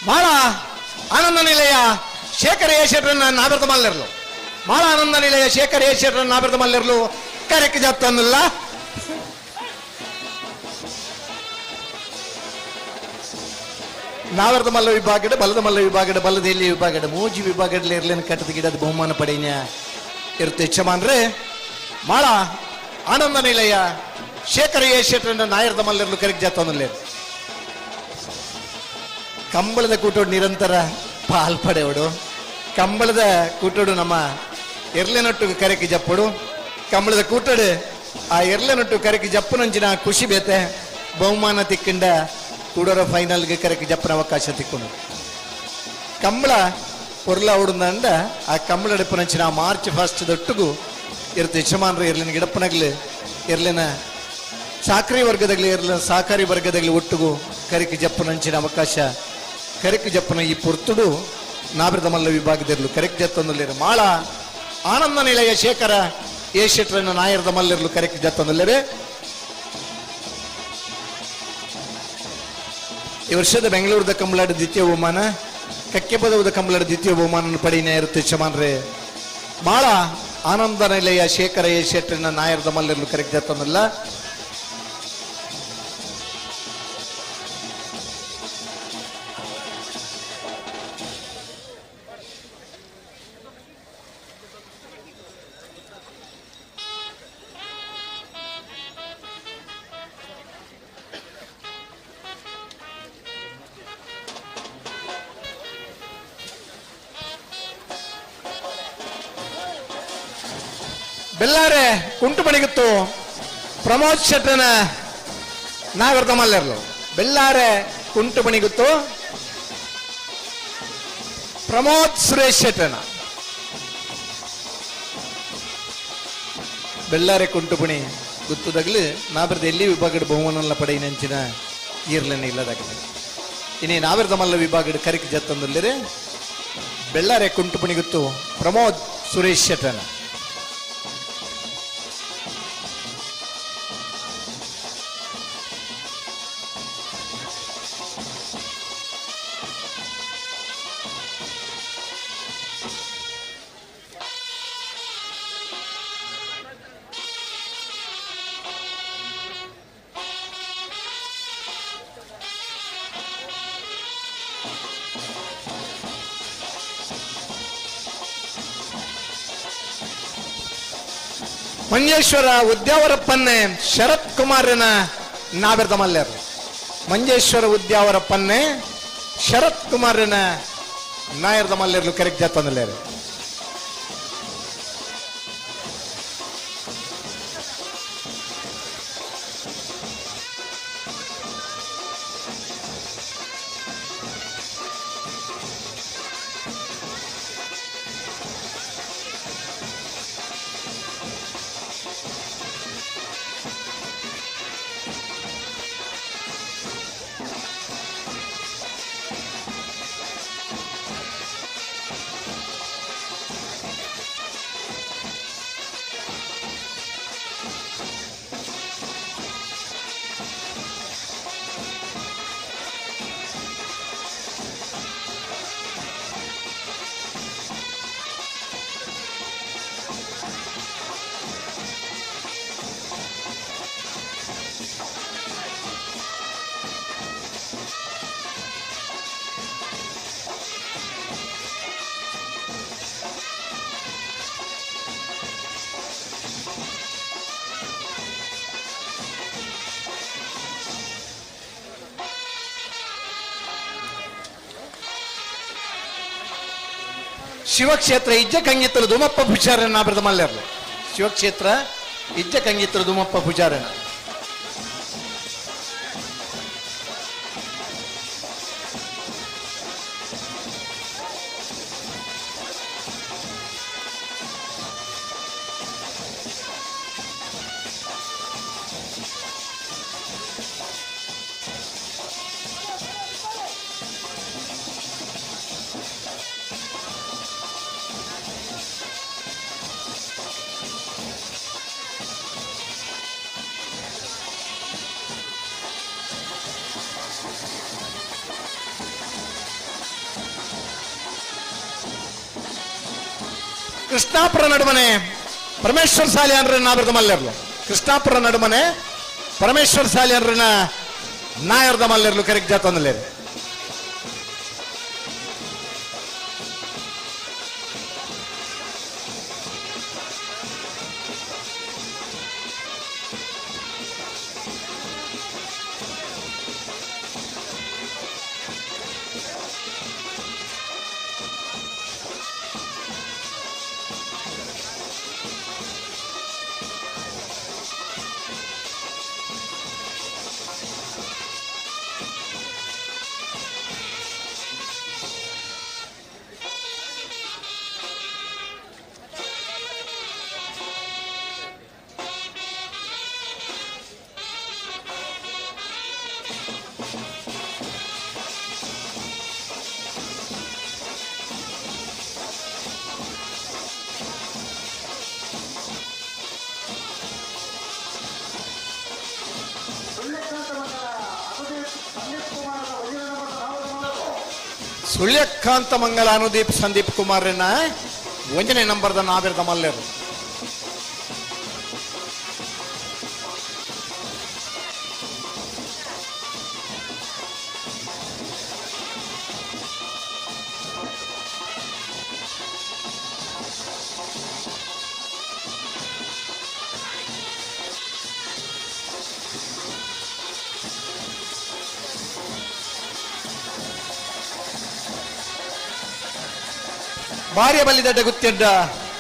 ಮಾಳ ಆನಂದ ನಿಲಯ ಶೇಖರ ಏಷೆಟ್ರನ್ನ ನಾಬೆರ್ದ ಮಲ್ಲೆರ್ಲು. ಮಾಳ ಆನಂದ ನಿಲಯ ಶೇಖರ ಏಷೆಟ್ರನ್ನ ನಾಬೆರ್ದ ಮಲ್ಲೆರ್ಲು ಕರೆಕ್ ಜತ್ತನ್ನುಲ್ಲ. ನಾವರ್ದ ಮಲ್ಲ ವಿಭಾಗದ ಬಲದ ಮಲ್ಲ ವಿಭಾಗದ ಬಲದ ಎಲ್ಲಿ ವಿಭಾಗದ ಮೂಜಿ ವಿಭಾಗದಲ್ಲಿ ಇರ್ಲೇನು ಕಟ್ಟದ ಗಿಡದ ಬಹುಮಾನ ಪಡೆಯ ಇರುತ್ತೆ ಯಜಮಾನ್ರೆ. ಮಾಳ ಆನಂದ ನಿಲಯ ಶೇಖರ ಏಷೆಟ್ರನ್ನ ನಾಯರ್ದ ಮಲ್ಲೆರ್ಲು ಕರೆಕ್ ಜತ್ತನ್ನುಲ್ಲೇರು. ಕಂಬಳದ ಕೂಟೋಡು ನಿರಂತರ ಪಾಲ್ಪಡೆವಡು. ಕಂಬಳದ ಕೂಟೋಡು ನಮ್ಮ ಎರ್ಲೆನೊಟ್ಟು ಕರೆಕಿ ಜಪ್ಪಡು. ಕಂಬಳದ ಕೂಟೋಡು ಆ ಎರ್ಲೆನೊಟ್ಟು ಕರೆಕಿ ಜಪ್ಪುನಂಚಿನ ಖುಷಿ ಬೇತೆ ಬಹುಮಾನ ತಿಕ್ಕಿಂಡ ಕೂಡೋರ ಫೈನಲ್ಗೆ ಕರೆಕಿ ಜಪ್ಪನ ಅವಕಾಶ ತಿಕ್ಕೊಂಡು ಕಂಬಳ ಪೊರ್ಲ ಉಡುಂದ ಆ ಕಂಬಳ ಎಡಪನಂಚಿನ ಮಾರ್ಚ್ ಫಸ್ಟ್ ದೊಟ್ಟುಗು ಇರುತ್ತೆ ಯಜಮಾನ್ರು ಎರ್ಲಿನ ಗಿಡಪ್ಪನಗ್ಲಿ ಎರ್ಲಿನ ಚಾಕ್ರಿ ವರ್ಗದಾಗಲಿ ಇರಲಿನ ಸಹಕಾರಿ ವರ್ಗದಾಗಲಿ ಒಟ್ಟುಗು ಕರಿಕಿ ಜಪ್ಪನಂಚಿನ ಅವಕಾಶ ಕರಿಕಿ ಜಪ್ಪನ ಈ ಪೊರ್ತುಡು ನಾಬಿರದ ಮಲ್ಲ ವಿಭಾಗದಿರಲು ಕರಿಕಿ ಜತ್ತೊಂದುಲ್ಲೇರು. ಮಾಳ ಆನಂದ ನಿಲಯ ಶೇಖರ ಎ ಶೆಟ್ರನ್ನ ನಾಯರದ ಮಲ್ಲಿರಲು ಕರಿಕಿ ಜತ್ತೊಂದುಲ್ಲೇರೆ. ಈ ವರ್ಷದ ಬೆಂಗಳೂರದ ಕಂಬಳಾಡ ದ್ವಿತೀಯ ಬಹುಮಾನ, ಕಕ್ಕೆಪದವದ ಕಂಬಳಾಡ ದ್ವಿತೀಯ ಬಹುಮಾನ ಪಡೆಯ ಇರುತ್ತೆ ಯಜಮಾನ್ರೆ. ಮಾಳ ಆನಂದ ನಿಲಯ ಶೇಖರ ಎ ಶೆಟ್ರನ್ನ ನಾಯರದ ಮಲ್ಲಿರಲು ಕರಿಕಿ ಜತ್ತೊಂದಲ್ಲ. ಬೆಲ್ಲಾರೆ ಕುಂಟು ಬಣಿಗಿತ್ತು ಪ್ರಮೋದ್ ಶೆಟ್ಟನ ನಾಗರದ ಮಲ್ಲೆರ್ಲು. ಬೆಲ್ಲಾರೆ ಕುಂಟು ಬಣಿಗುತ್ತು ಪ್ರಮೋದ್ ಸುರೇಶ್ ಶೆಟ್ಟನ ಬೆಲ್ಲಾರೆ ಕುಂಟುಪಣಿ ಗುತ್ತುದಗ್ಲು ನಾಬರದ ಎಲ್ಲಿ ವಿಭಾಗದ ಬಹುಮಾನಲ್ಲ ಪಡೆಯಿನಂಚಿನ ಈರ್ಲನೆ ಇಲ್ಲದಾಗಿದೆ. ಇನಿ ನಾವಿರದ ಮಲ್ಲ ವಿಭಾಗದ ಕರಿಕ್ ಜತ್ತೊಂದುಲ್ಲೇರೆ ಬೆಳ್ಳಾರೆ ಕುಂಟುಪಣಿ ಗುತ್ತು ಪ್ರಮೋದ್ ಸುರೇಶ್ ಶೆಟ್ಟನ. ಮಂಜೇಶ್ವರ ಉದ್ಯಾವರಪ್ಪನ್ನೇ ಶರತ್ ಕುಮಾರನ ನಾಬೆರ್ದ ಮಲ್ಲೆರ್. ಮಂಜೇಶ್ವರ ಉದ್ಯಾವರಪ್ಪನ್ನೇ ಶರತ್ ಕುಮಾರನ ನಾಯರ್ದ ಮಲ್ಲೆರ್ಲು ಕರೆಕ್ಟ್ ಜಾತಂದಲ್ಲೇರು. ಶಿವಕ್ಷೇತ್ರ ಇಜ್ಜ ಕಂಗಿತ್ತಲು ದುಮಪ್ಪ ಪೂಜಾರನ ಬರೆದ ಮಲ್ಲೆರ್ಲು. ಶಿವಕ್ಷೇತ್ರ ಇಜ್ಜ ಕಂಗಿತ್ತಲು ದುಮಪ್ಪ ಪೂಜಾರನ. ಕೃಷ್ಣಾಪುರ ನಡುಮನೆ ಪರಮೇಶ್ವರ ಸಾಲಿಯಾನ್ರ ನಾಬರ್ದ ಮಲ್ಲೆರ್ಲು. ಕೃಷ್ಣಾಪುರ ನಡುಮನೆ ಪರಮೇಶ್ವರ ಸಾಲಿಯಾನ್ರನ ನಾಯರ್ದ ಮಲ್ಲೆರ್ಲು ಕರೆಕ್ಟ್ ಜಾತೊಂದಲೇರು. ಸುಳ್ಯಕಾಂತ ಮಂಗಲ ಅನುದೀಪ್ ಸಂದೀಪ್ ಕುಮಾರ್ನ ಒಂದನೇ ನಂಬರ್ದ ನಾವಿರ್ದ ಮಲ್ಲೆರು. ಭಾರ್ಯ ಬಲ್ಲಿದಡ್ಡ ಗುತ್ತಿಯಡ್ಡ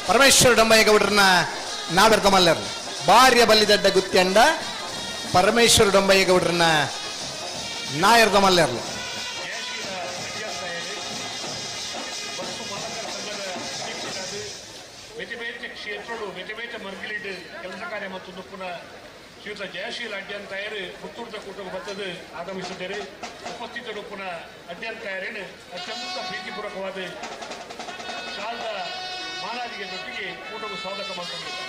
ಪರಮೇಶ್ವರ ಡೊಂಬಯ್ಯಗೌಡರನ್ನ ನಾವೆರ್ದ ಮಲ್ಲರು. ಭಾರ್ಯ ಬಲ್ಲಿದಡ್ಡ ಗುತ್ತಿಯಂಡ ಪರಮೇಶ್ವರ ಡೊಂಬಯ್ಯಗೌಡರನ್ನ ನಾಯರ್ದ ಮಲ್ಲರ್ಲು. ಕ್ಷೇತ್ರಡು ಬೇತೆ ಬೇತೆ ಮರ್ಗಿಲಿಡ್ ಕೆಲಸ ಕಾರ್ಯ ಮತ್ತು ನುಪ್ಪುನ ಶ್ರೀಯುತ ಜಯಶೀಲ ಅಡ್ಯಂತಾಯರು ಪುತ್ತೂರ್ದ ಕೂಟಕ್ಕೆ ಬತ್ತದು ಆಗಮಿಸಿದ್ದಾರೆ. ಉಪಸ್ಥಿತರು ಪುನಃ ಅಡ್ಯಂತಾಯರೇನು ಅತ್ಯಂತ ಪ್ರೀತಿಪೂರ್ವಕವಾದ ಶಾಲದ ಮಾನಾದಿಗೆ ಜೊತೆಗೆ ಕೂಟವು ಸ್ವಾಗತ ಮಾಡಿಕೊಂಡಿದ್ದಾರೆ.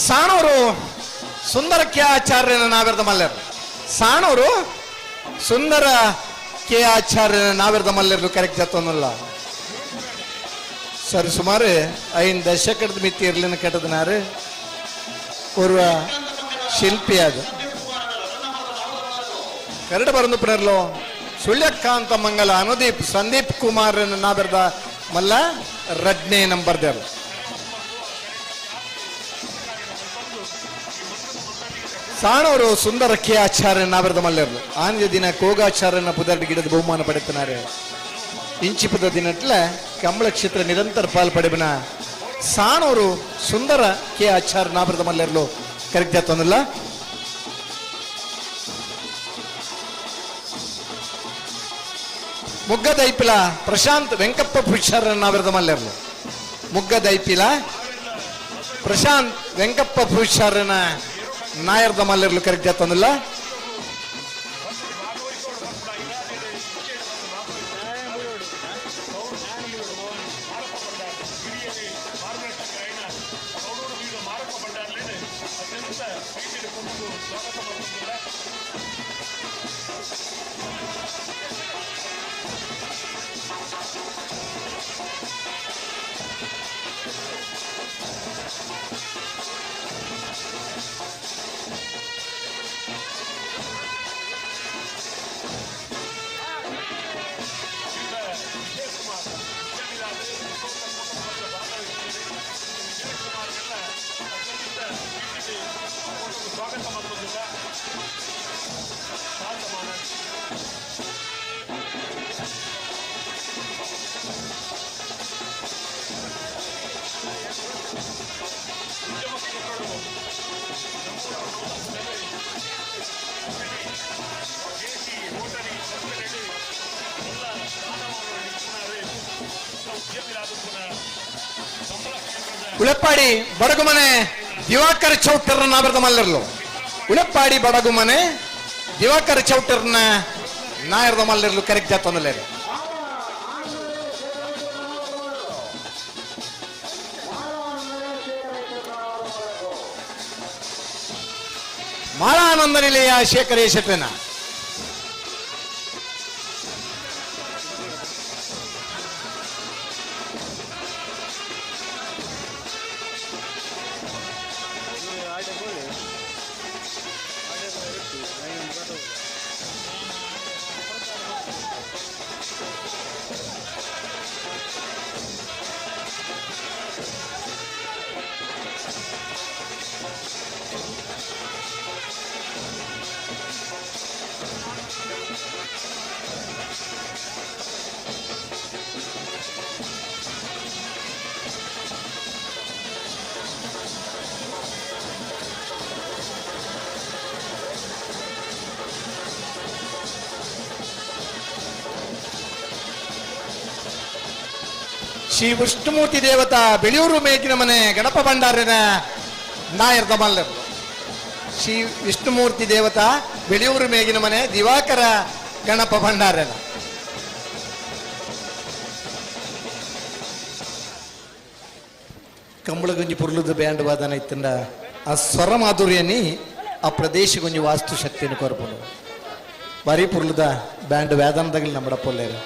ಸಾಣೂರು ಸುಂದರ ಕೆ ಆಚಾರ್ಯನ ನಾವಿರ್ದ ಮಲ್ಲರು. ಸಾಣೂರು ಸುಂದರ ಕೆ ಆಚಾರ್ಯನ ನಾವಿರ್ದ ಮಲ್ಲರು ಕರೆಕ್ಟ್ ಜತ್ತೊಂದಲ್ಲ. ಸರಿ ಸುಮಾರು 5 ದಶಕದ ಮಿತಿ ಇರ್ಲಿನ ಕೆಟ್ಟದನಾರು ಓರ್ವ ಶಿಲ್ಪಿ ಅದು ಕರಡು ಬರಂದು ಪುನರ್ಲೋ ಸುಳ್ಯಕಾಂತ ಮಂಗಲ ಅನುದೀಪ್ ಸಂದೀಪ್ ಕುಮಾರ್ ನಾವಿರ್ದ ಮಲ್ಲ ರಡ್ನೇ ನಂಬರ್ ದೇವರು. ಸಾಣವರು ಸುಂದರ ಕೆ ಆಚಾರ್ಯ ನಾವಿರದ ಮಲ್ಲೆರ್ಲು. ಆಂಜ ದಿನ ಕೋಗಾಚಾರ್ಯನ ಪುದರ್ಡ್ ಗಿಡದ ಬಹುಮಾನ ಪಡೆಯುತ್ತಾರೆ. ಇಂಚಿಪದ ದಿನಟ್ಲ ಕಮಲ ಕ್ಷೇತ್ರ ನಿರಂತರ ಪಾಲ್ ಪಡೆಬನ ಸಾಣವರು ಸುಂದರ ಕೆ ಆಚಾರ್ಯ ನಾವಿರದ ಮಲ್ಲೆರ್ಲು ಕರೆಕ್ಟ್ ಜಾತೊಂದಲ್ಲ. ಮುಗ್ಗದೈಪಿಲ ಪ್ರಶಾಂತ್ ವೆಂಕಪ್ಪ ಪುಷಾರ್ನ ನಾವಿರದ ಮಲ್ಲೆರ್ಲು. ಮುಗ್ಗದೈಪಿಲ ಪ್ರಶಾಂತ್ ವೆಂಕಪ್ಪ ಪುಷಾರ್ನ ನಾಯರ್ದ ಮಲ್ಲೆರ್ಲು ಕರೆಕ್ಟ್ ಜಾತೊಂದಲ್ಲ. ಉದ್ಯಮಿರಾದ ಪುನಃ ಸಂಬಳ ಉಳೆಪ್ಪಾಡಿ ಬಡಗುಮನೆ ದಿವಾಕರ ಚೌಟರ್ನ ನಾಬರ್ದ ಮಲ್ಲರ್ಲು. ಉಳೆಪ್ಪಾಡಿ ಬಡಗುಮನೆ ದಿವಾಕರ ಚೌಟರ್ನ ನಾಯರ್ದ ಮಲ್ಲರ್ಲು ಕರೆಕ್ಟ್ ಜಾತೊಂದಲೇರು. ಮಾಳಾನಂದ ನಿಲಯ ಶೇಖರೇಶಪ್ಪನ. ಶ್ರೀ ವಿಷ್ಣುಮೂರ್ತಿ ದೇವತಾ ಬೆಳಿಯೂರು ಮೇಗಿನ ಮನೆ ಗಣಪ ಭಂಡಾರಿನ ನಾಯರ್ದ ಮಲ್ಲರು. ಶ್ರೀ ವಿಷ್ಣುಮೂರ್ತಿ ದೇವತಾ ಬೆಳಿಯೂರು ಮೇಗಿನ ಮನೆ ದಿವಾಕರ ಗಣಪ ಭಂಡಾರನ. ಕಂಬಳಗುಂಜಿ ಪುರ್ಲದ ಬ್ಯಾಂಡ್ ವಾದನ ಇತ್ತಂಡ ಆ ಸ್ವರ ಮಾಧುರ್ಯನಿ ಆ ಪ್ರದೇಶಗೊಂಜಿ ವಾಸ್ತು ಶಕ್ತಿಯನ್ನು ಕೊರಪುಂಡು. ಬಾರಿ ಪುರ್ಲದ ಬ್ಯಾಂಡ್ ವೇದನದಾಗಲಿ ನಮ್ಮ ಪೊಲ್ಲೇರು.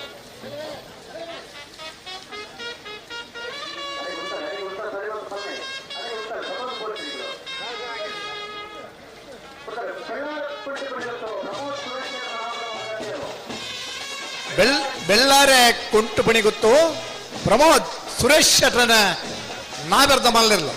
ಬೆಳ್ಳಾರೆ ಕುಂಟು ಪಣಿಗುತ್ತು ಪ್ರಮೋದ್ ಸುರೇಶ್ ಶೆಟ್ಟರನ ನಾಬೆರ್ದ ಮಲ್ಲಿರ್ಲ.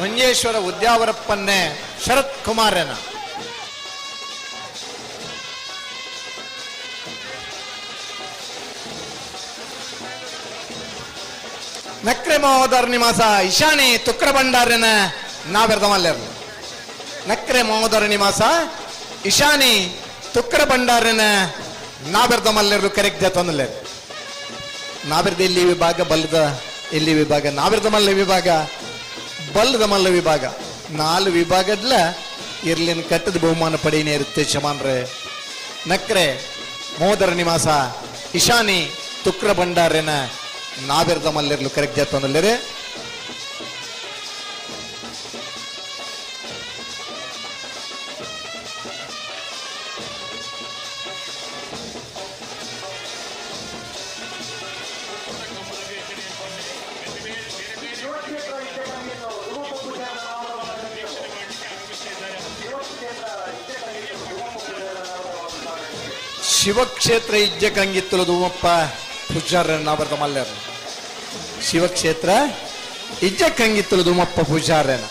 ಮಂಜೇಶ್ವರ ಉದ್ಯಾವರಪ್ಪನ್ನೇ ಶರತ್ ಕುಮಾರನ. ನಕ್ರೆ ಮಹೋದರ ನಿವಾಸ ಇಶಾನಿ ತುಕ್ರ ಭಂಡಾರನ ನಾವೆರ್ದ ಮಲ್ಲೇರ್ಲು. ನಕ್ರೆ ಮಹೋದರ ನಿವಾಸ ಇಶಾನಿ ತುಕ್ರ ಭಂಡಾರನ ನಾವೆರ್ದ ಮಲ್ಲೇರ್ಲು ಕರೆಕ್ಟ್ ಜಾತೊಂದಲೇರು. ನಾವೆರ್ದ ಎಲ್ಲಿ ವಿಭಾಗ ಬಲ್ಲದ ಎಲ್ಲಿ ವಿಭಾಗ ನಾವೆರ್ದ ಮಲ್ಲ ವಿಭಾಗ ಬಲ್ಲದ ಮಲ್ಲ ವಿಭಾಗ ನಾಲು ವಿಭಾಗಡ್ಲ ಇರ್ಲಿನ ಕಟ್ಟದ ಬಹುಮಾನ ಪಡೆಯನೇ ಇರುತ್ತೆ ಶಮಾನ್ರೆ. ನಕ್ರೆ ಮೋದರ ನಿವಾಸ ಇಶಾನಿ ತುಕ್ರ ಭಂಡಾರನ ನಾವೆರ್ದ ಮಲ್ಲೇರ್ಲು ಕರೆಕ್ಟ್ ಜಾತೊಂದಲೇರೆ. ಶಿವಕ್ಷೇತ್ರ ಇಜ್ಜಕಂಗಿತ್ತಲು ಧೂಮಪ್ಪ ಪೂಜಾರ ನಾವರ್ದ ಮಲ್ಲೇರ್ಲು. ಶಿವಕ್ಷೇತ್ರ ಇಜ್ಜಕ್ಕಂಗಿತ್ತಲು ಧೂಮಪ್ಪ ಪೂಜಾರನ.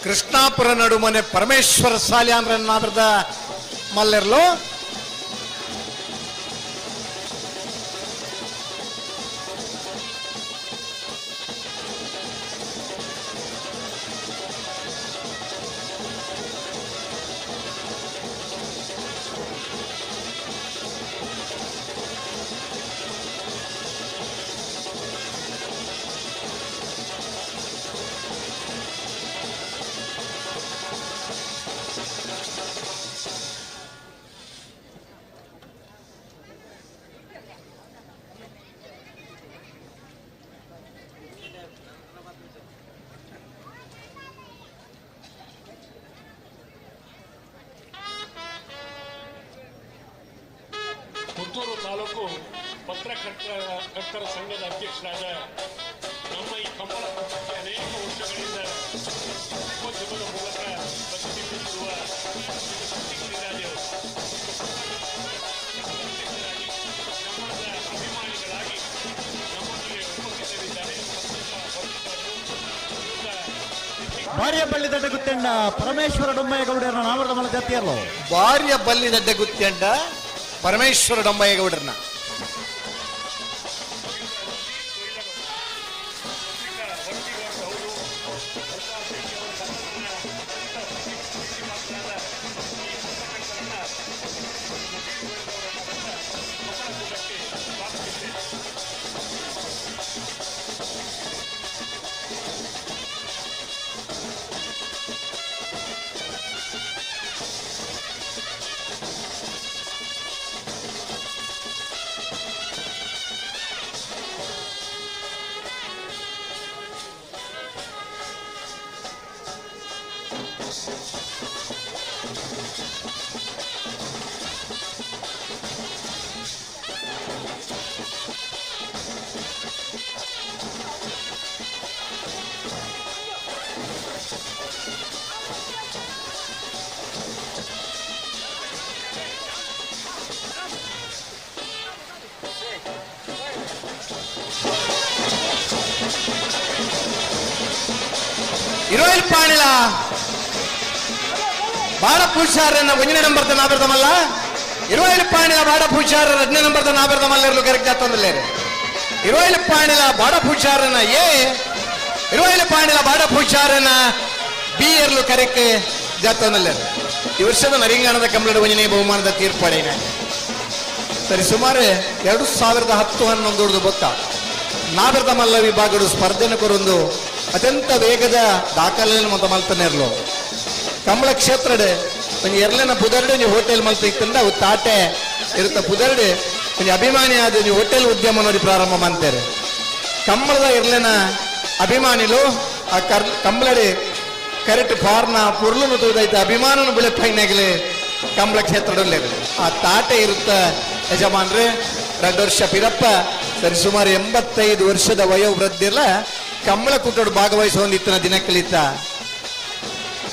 ಕೃಷ್ಣಾಪುರ ನಡುಮನೆ ಪರಮೇಶ್ವರ ಸಾಲ್ಯಾನ್ರನ್ನಾದ್ರದ ಮಲ್ಲೆರ್ಲು. ಪುತ್ತೂರು ತಾಲೂಕು ಪತ್ರಕರ್ತರ ಸಂಘದ ಅಧ್ಯಕ್ಷರಾದ ನಮ್ಮ ಈ ಕಂಬಳ ಕೂಟಕ್ಕೆ ಅನೇಕ ವರ್ಷಗಳಿಂದ ಉದ್ಯಮದ ಮೂಲಕ ಪ್ರತಿಬಿಂಬಿಸಿರುವ ಕಂಬಳದ ಅಭಿಮಾನಿಗಳಾಗಿ ನಮ್ಮೊಂದಿಗೆ ಉಪಸ್ಥಿತರಿದ್ದಾರೆ. ಭಾರ್ಯ ಬಳ್ಳಿ ದಡ್ಡ ಗುತ್ತೆಂಡ ಪರಮೇಶ್ವರ ಡೊಮ್ಮಯ್ಯಗೌಡರ ನಾಮರದ ಮಲ ಜಾತಿಯಲ್ಲೋ. ಭಾರ್ಯ ಬಲ್ಲಿ ದಡ್ಡ ಗುತ್ತೆಂಡ ಪರಮೇಶ್ವರ ಡೊಮ್ಮಯ್ಯಗೌಡರನ್ನ. ಇರೋಯಿಲ್ ಪಾಣಿಲ ಬಾಡ ಪೂಜಾರನ್ನ ಒಂದನೇ ನಂಬರ್ ನಾಬಿರ್ತಮಲ್ಲ. ಇರೋಯಿಲ್ ಪಾಣಿಲ ಬಾಡ ಪೂಜಾರ ಎರಡನೇ ನಂಬರ್ ನಾಬಿರ್ತಮಲ್ಲ ಕರೆಕ್ಟ್ ಆಗ್ತಂದಿಲ್ಲೇರಿ. ಇರೋಯಿಲ್ ಪಾಣಿಲ ಬಾಡ ಪೂಜಾರನ್ನ ಎ, ಇರೋಯಿಲ್ ಪಾಣಿಲ ಬಾಡ ಪೂಜಾರನ್ನ ಬಿ ಎರ್ಲು ಕರೆಕ್ಟ್ ಜಾತಂದಿಲ್ಲೇರಿ. ಈ ವರ್ಷದ ನರಿಂಗಾಣದ ಕಂಬಳದ ಒಂದನೇ ಬಹುಮಾನದ ತೀರ್ಪಡೇನೆ ಸರಿ ಸುಮಾರು 2010-11 ಬೊಕ್ಕ ನಾಬಿರ್ತಮಲ್ಲ ವಿಭಾಗಡು ಸ್ಪರ್ಧೆನ ಕೊರೊಂದು ಅತ್ಯಂತ ವೇಗದ ದಾಖಲೆಯನ್ನು ಮತ ಮಲ್ತನೆ ಇರಲು ಕಂಬಳ ಕ್ಷೇತ್ರಡೆ ಒಂಜಿ ಎರ್ಲೆನ ಪುದರ್ಡೆ ನೀವು ಹೋಟೆಲ್ ಮಲ್ತ ಇತ್ತಂದ ಅವು ತಾಟೆ ಇರುತ್ತ ಪುದರ್ಡೆ ಒಂಜಿ ಅಭಿಮಾನಿ ಆದ ನೀವು ಹೋಟೆಲ್ ಉದ್ಯಮ ನೋಡಿ ಪ್ರಾರಂಭ ಮಾಡ್ತಾರೆ. ಕಂಬಳದ ಎರ್ಲೆನ ಅಭಿಮಾನಿಲು ಆ ಕಂಬಳಡೆ ಕರೆಕ್ಟ್ ಫಾರ್ನ ಪೊರ್ಲುನು ತೂದೈತೆ ಅಭಿಮಾನನು ಬೆಳೆಪೈನಾಗಲಿ ಕಂಬಳ ಕ್ಷೇತ್ರದಲ್ಲಿ ಆ ತಾಟೆ ಇರುತ್ತ ಯಜಮಾನ್ರೆ 2 ವರ್ಷ ಪಿರಪ್ಪ ಸರಿ ಸುಮಾರು 85 ವರ್ಷದ ವಯೋವೃದ್ಧಿಲ್ಲ ಕಂಬಳ ಕೂಟೋಡು ಭಾಗವಹಿಸುವಂದಿತ್ತನ ದಿನ ಕಲಿತ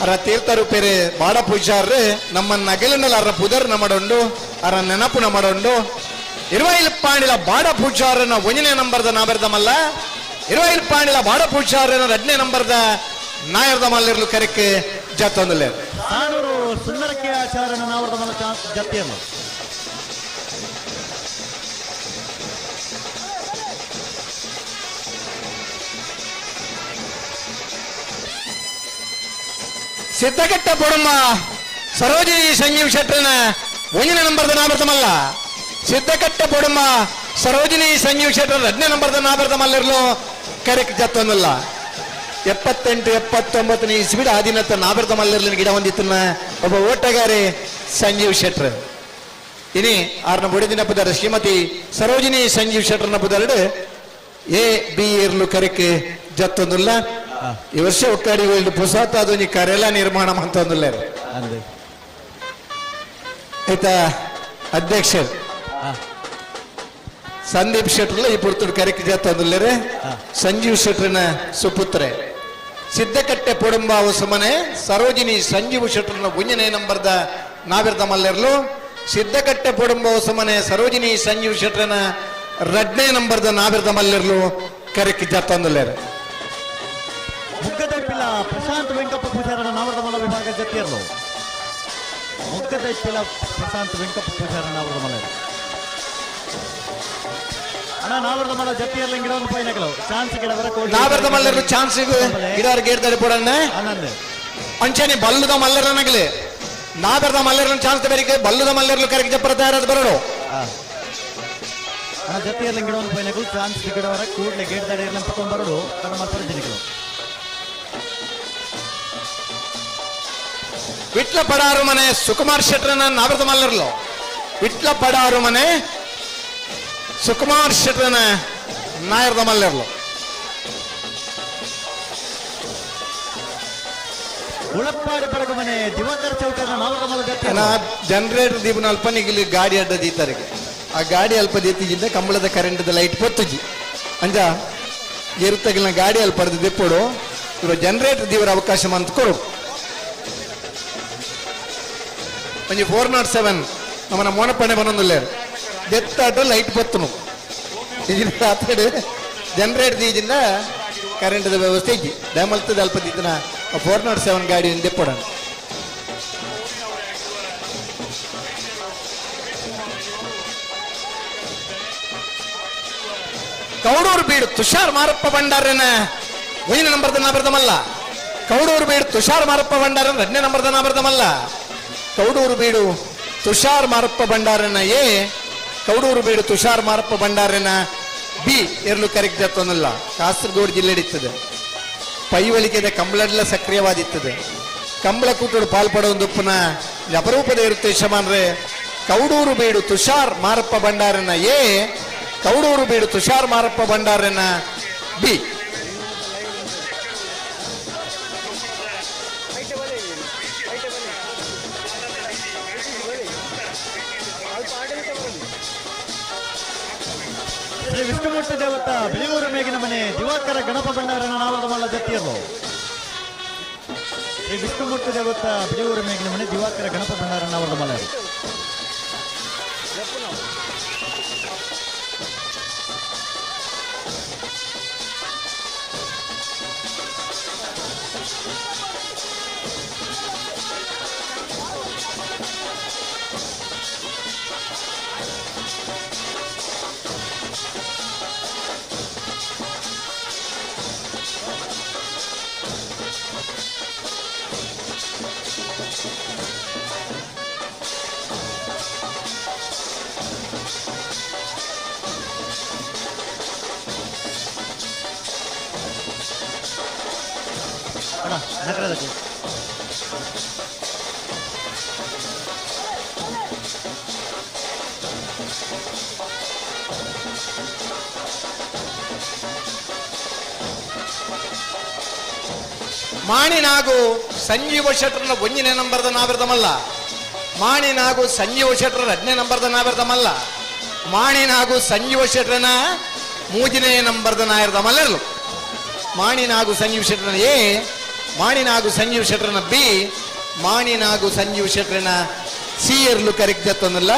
ಅರ ತೀರ್ಥರು ಪೇರೆ ಬಾಡ ಪೂಜಾರ್ರೆ ನಮ್ಮ ನಗಲಿನಲ್ಲಿ ಅರ ಪುದರ್ ನಮ್ಮಡೊಂಡು ಅರ ನೆನಪು ನಮ್ಮಡೊಂಡು. ಇರುವೈಲ್ ಪಾಣಿಲ ಬಾಡ ಪೂಜಾರನ ಒಂದನೇ ನಂಬರ್ದ ನಾಬರ್ದಮಲ್ಲ, ಇರುವೈಲ್ ಪಾಣಿಲ ಬಾಡ ಪೂಜಾರನ ಎರಡನೇ ನಂಬರ್ದ ನಾಯರ್ದ ಮಲ್ಲಿರ್ಲು ಕರೆಕ್ಕೆ ಜಾತೊಂದಲೇ. ಸಾನೂರು ಸುಂದರಕ್ಕೆ ಆಚಾರನ ನಾವರ್ದ ಮಲ್ಲ ಜಾತಿಯನ್ನು. ಸಿದ್ದಘಟ್ಟ ಪೊಡಮ್ಮ ಸರೋಜಿನಿ ಸಂಜೀವ್ ಶೆಟ್ಟರನ ಒಂದನೇ ನಂಬರ್ದ ನಾಬರ್ತಮಲ್ಲ. ಸಿದ್ದಕಟ್ಟ ಪೊಡಮ್ಮ ಸರೋಜಿನಿ ಸಂಜೀವ್ ಶೆಟ್ಟರ ಎರಡನೇ ನಂಬರ್ದ ನಾಬರ್ತಮಲ್ಲಿರ್ಲು ಕರೆಕ್ಟ್ ಜತ್ತೊಂದಲ್ಲ. 78 79 ಇಸ್ವಿಡ್ ಆದಿನತ್ತ ನಾಬರ್ತಮಲ್ಲಿರ್ಲಿನ ಗಿಡ ಹೊಂದಿತ್ತನ್ನ ಒಬ್ಬ ಓಟಗಾರಿ ಸಂಜೀವ್ ಶೆಟ್ರ್. ಇನಿ ಆರ್ನ ಬುಡಿದಿನ ಪುದರ ಶ್ರೀಮತಿ ಸರೋಜಿನಿ ಸಂಜೀವ್ ಶೆಟ್ಟರ್ನ ಪುದರಡು ಎ ಬಿ ಇರ್ಲು ಕರೆಕ್ ಜತ್ತೊಂದುಲ್ಲ. ಈ ವರ್ಷ ಒಕ್ಕಾಡಿ ಪುಸಾತ ಅದು ಕರೆಲ್ಲ ನಿರ್ಮಾಣ ಅಂತಂದಿಲ್ಲ ಆಯ್ತಾ. ಅಧ್ಯಕ್ಷರು ಸಂದೀಪ್ ಶೆಟ್ಟರ್ಲ ಈ ಪುರ್ತುಡು ಕರೆಕ್ ಜತ್ತೊಂದುಲ್ಲೇರೆ ಸಂಜೀವ್ ಶೆಟ್ಟರ್ನ ಸುಪುತ್ರೆ. ಸಿದ್ದಕಟ್ಟೆ ಪೊಡಂಬಾವು ಸುಮನೆ ಸರೋಜಿನಿ ಸಂಜೀವ್ ಶೆಟ್ಟರ್ನ ಒಂದನೇ ನಂಬರ್ದ ನಾವಿರ್ದ ಮಲ್ಲೆರ್ಲು. ಸಿದ್ದಕಟ್ಟೆ ಪೊಡಂಬಾವು ಸುಮನೆ ಸರೋಜಿನಿ ಸಂಜೀವ್ ಶೆಟ್ಟರ್ನ ಎರಡನೇ ನಂಬರ್ದ ನಾವಿರ್ದ ಮಲ್ಲೆರ್ಲು ಕರೆಕ್ ಜತ್ತೊಂದುಲ್ಲೇರೆ. ಮುಗ್ಗದಪ್ಪಿಲ್ಲ ಪ್ರಶಾಂತ್ ವೆಂಕಪ್ಪ ಪೂಜಾರನ ನಾವರದ ಮಲ್ಲ ವಿಭಾಗ ಜತ್ತಿಯರ್ಲು ಮೊಗ್ಗದ ಇತ್ತಿಲ ಪ್ರಶಾಂತ್ ವೆಂಕಪ್ಪ ಪೂಜಾರ ನಾವರದ ಮಲ್ಲ ಅಣ್ಣ ನಾವರದ ಮಲ್ಲ ಜತ್ತಿಯರ್ಲ ಗಿಡವನ್ನು ಪೈನಕಲು ಚಾನ್ಸ್ ಗಿಡವರ ಕೋಟಿ ನಾವರದ ಮಲ್ಲರು ಚಾನ್ಸ್ ಗಿಡವರ ಗೇಟ್ ತಡಿ ಪೋಡಣ್ಣ ಆನಂದ್ ಅಂಚನೆ ಬಲ್ಲುದ ಮಲ್ಲರನಗಲೆ ನಾಬೆರ್ದ ಮಲ್ಲರನ ಚಾನ್ಸ್ ಬೇರಿಗೆ ಬಲ್ಲುದ ಮಲ್ಲರ್ಲು ಕರೆಗೆ ಜಪ್ಪರ ತಯಾರಾದ ಬರೋಡು ಅಣ್ಣ ಜತ್ತಿಯರ್ಲ ಗಿಡವನ್ನು ಪೈನಕಲು ಚಾನ್ಸ್ ಗಿಡವರ ಕೂಡಲೇ ಗೇಟ್ ತಡಿ ಇರ್ಲ ಪತ್ತೊಂಬರಡು ತಡ ಮಲ್ಪರ ಜಿನಿಕಲು ವಿಟ್ಲ ಪಡಾರು ಮನೆ ಸುಕುಮಾರ್ ಶೆಟ್ರನ ನಾಬೆರ್ದ ಮಲ್ಲರ್ಲು ವಿಟ್ಲ ಪಡಾರು ಮನೆ ಸುಕುಮಾರ್ ಶೆಟ್ರನ ನಾಯರ್ದ ಮಲ್ಲರ್ಲು ಉಳಪ್ಪಾಡಿ ಪಡಗು ಮನೆ ದಿವಾಕರ್ ಚೌಟನ ನಾವರದ ಮಲ್ಲ ಜತ್ತಿಯರ್ಲು ಜನರೇಟರ್ ದೀಪನ ಅಲ್ಪ ನಿಗಿಲಿ ಗಾಡಿ ಅಡ್ಡ ದೀತಾರಿಗೆ ಆ ಗಾಡಿ ಅಲ್ಪ ದೀತಿಜಿಂದ ಕಂಬಳದ ಕರೆಂಟ್ದ ಲೈಟ್ ಪೊತ್ತುಜಿ ಅಂಜ ಎರುತ್ತಗಿನ ಗಾಡಿ ಅಲ್ಪ ಅರ್ಧ ದಿಪ್ಪೋಡು ಇವರು ಜನರೇಟರ್ ದೀವರ ಅವಕಾಶ ಮಂತ್ ಕೊಡು ಒಂಜಿ 407 ನಮ್ಮನ ಮೋನಪ್ಪಣೆ ಬನ್ನೊಂದುಲ್ಲೇರು ದೆತ್ತಾಟ ಲೈಟ್ ಪೊತ್ತುನು ಆತಡೆ ಜನರೇಟರ್ ದೀಜಿಂದ ಕರೆಂಟ್ದ ವ್ಯವಸ್ಥೆ ಇಜ್ಜಿ ದಯಮಲ್ತದ ಅಲ್ಪ ದೀತನ 407 ಗಾಡಿ ದೆಪ್ಪೋಡ ಕೌಡೂರು ಬೀಡು ತುಷಾರ್ ಮಾರಪ್ಪ ಭಂಡಾರನ ಒಂದನೇ ನಂಬರ್ದ ನಾಬರ್ದಮಲ್ಲ ಕೌಡೂರು ಬೀಡು ತುಷಾರ್ ಮಾರಪ್ಪ ಭಂಡಾರನ ಎರಡನೇ ನಂಬರ್ದ ನಾಬರ್ದಮಲ್ಲ ಕೌಡೂರು ಬೀಡು ತುಷಾರ್ ಮಾರಪ್ಪ ಭಂಡಾರನ ಎ ಕೌಡೂರು ಬೀಡು ತುಷಾರ್ ಮಾರಪ್ಪ ಭಂಡಾರನ ಬಿ ಎರಲು ಕರೆಕ್ಟ್ ಜತ್ತೊಂದಲ್ಲ ಕಾಸರಗೋಡು ಜಿಲ್ಲೆ ಇರ್ತದೆ ಪೈವಳಿಕೆದ ಕಂಬಳಡ್ಲ ಸಕ್ರಿಯವಾದಿತ್ತದೆ ಕಂಬಳ ಕೂಟೋಡು ಪಾಲ್ಪಡೋ ಅಪರೂಪದ ಇರುತ್ತೆ ಯಜಮಾನ್ರೆ ಕೌಡೂರು ಬೀಡು ತುಷಾರ್ ಮಾರಪ್ಪ ಭಂಡಾರನ ಎ ಕೌಡೂರು ಬೀಡು ತುಷಾರ್ ಮಾರಪ್ಪ ಭಂಡಾರನ ಬಿ. ಶ್ರೀ ವಿಷ್ಣುಮೂರ್ತಿ ದೇವತ ಬಿಳಿಯೂರು ಮೇಗಿನ ಮನೆ ದಿವಾಕರ ಗಣಪ ಭಂಡಾರನ ನಾವದ ಮಲ್ಲ ಜತ್ತಿಯರ್ಲು ಶ್ರೀ ವಿಷ್ಣುಮೂರ್ತಿ ದೇವತ ಬಿಳಿಯೂರು ಮೇಗಿನ ಮನೆ ದಿವಾಕರ ಗಣಪ ಭಂಡಾರನ ನಾವರದ ಮಲ್ಲ. ಅಣ್ಣ ನಗರದಲ್ಲಿ ಮಾಣಿನಾಗು ಸಂಜೀವ ಶೆಟ್ಟರ್ನ ಒಂದನೇ ನಂಬರ್ದ ನಾವಿರ್ದಮಲ್ಲ ಮಾಣಿನಾಗು ಸಂಜೀವ ಶೆಟ್ಟರ್ ಎರಡನೇ ನಂಬರ್ದ ನಾವಿರ್ದಮಲ್ಲ ಮಾಣಿನಾಗು ಸಂಜೀವ ಶೆಟ್ಟರ್ನ ಮೂಜನೇ ನಂಬರ್ದ ನಾಯಿರ್ದಮಲ್ಲ ಮಾಣಿನಾಗು ಸಂಜೀವ ಶೆಟ್ಟರ್ನ ಎ ಮಾಣಿನಾಗು ಸಂಜೀವ ಶೆಟ್ಟರ್ನ ಬಿ ಮಾಣಿನಾಗು ಸಂಜೀವ ಶೆಟ್ಟರ್ನ ಸಿ ಎರ್ಲು ಕರೆಕ್ಟ್ ಜತ್ತೊಂದಲ್ಲ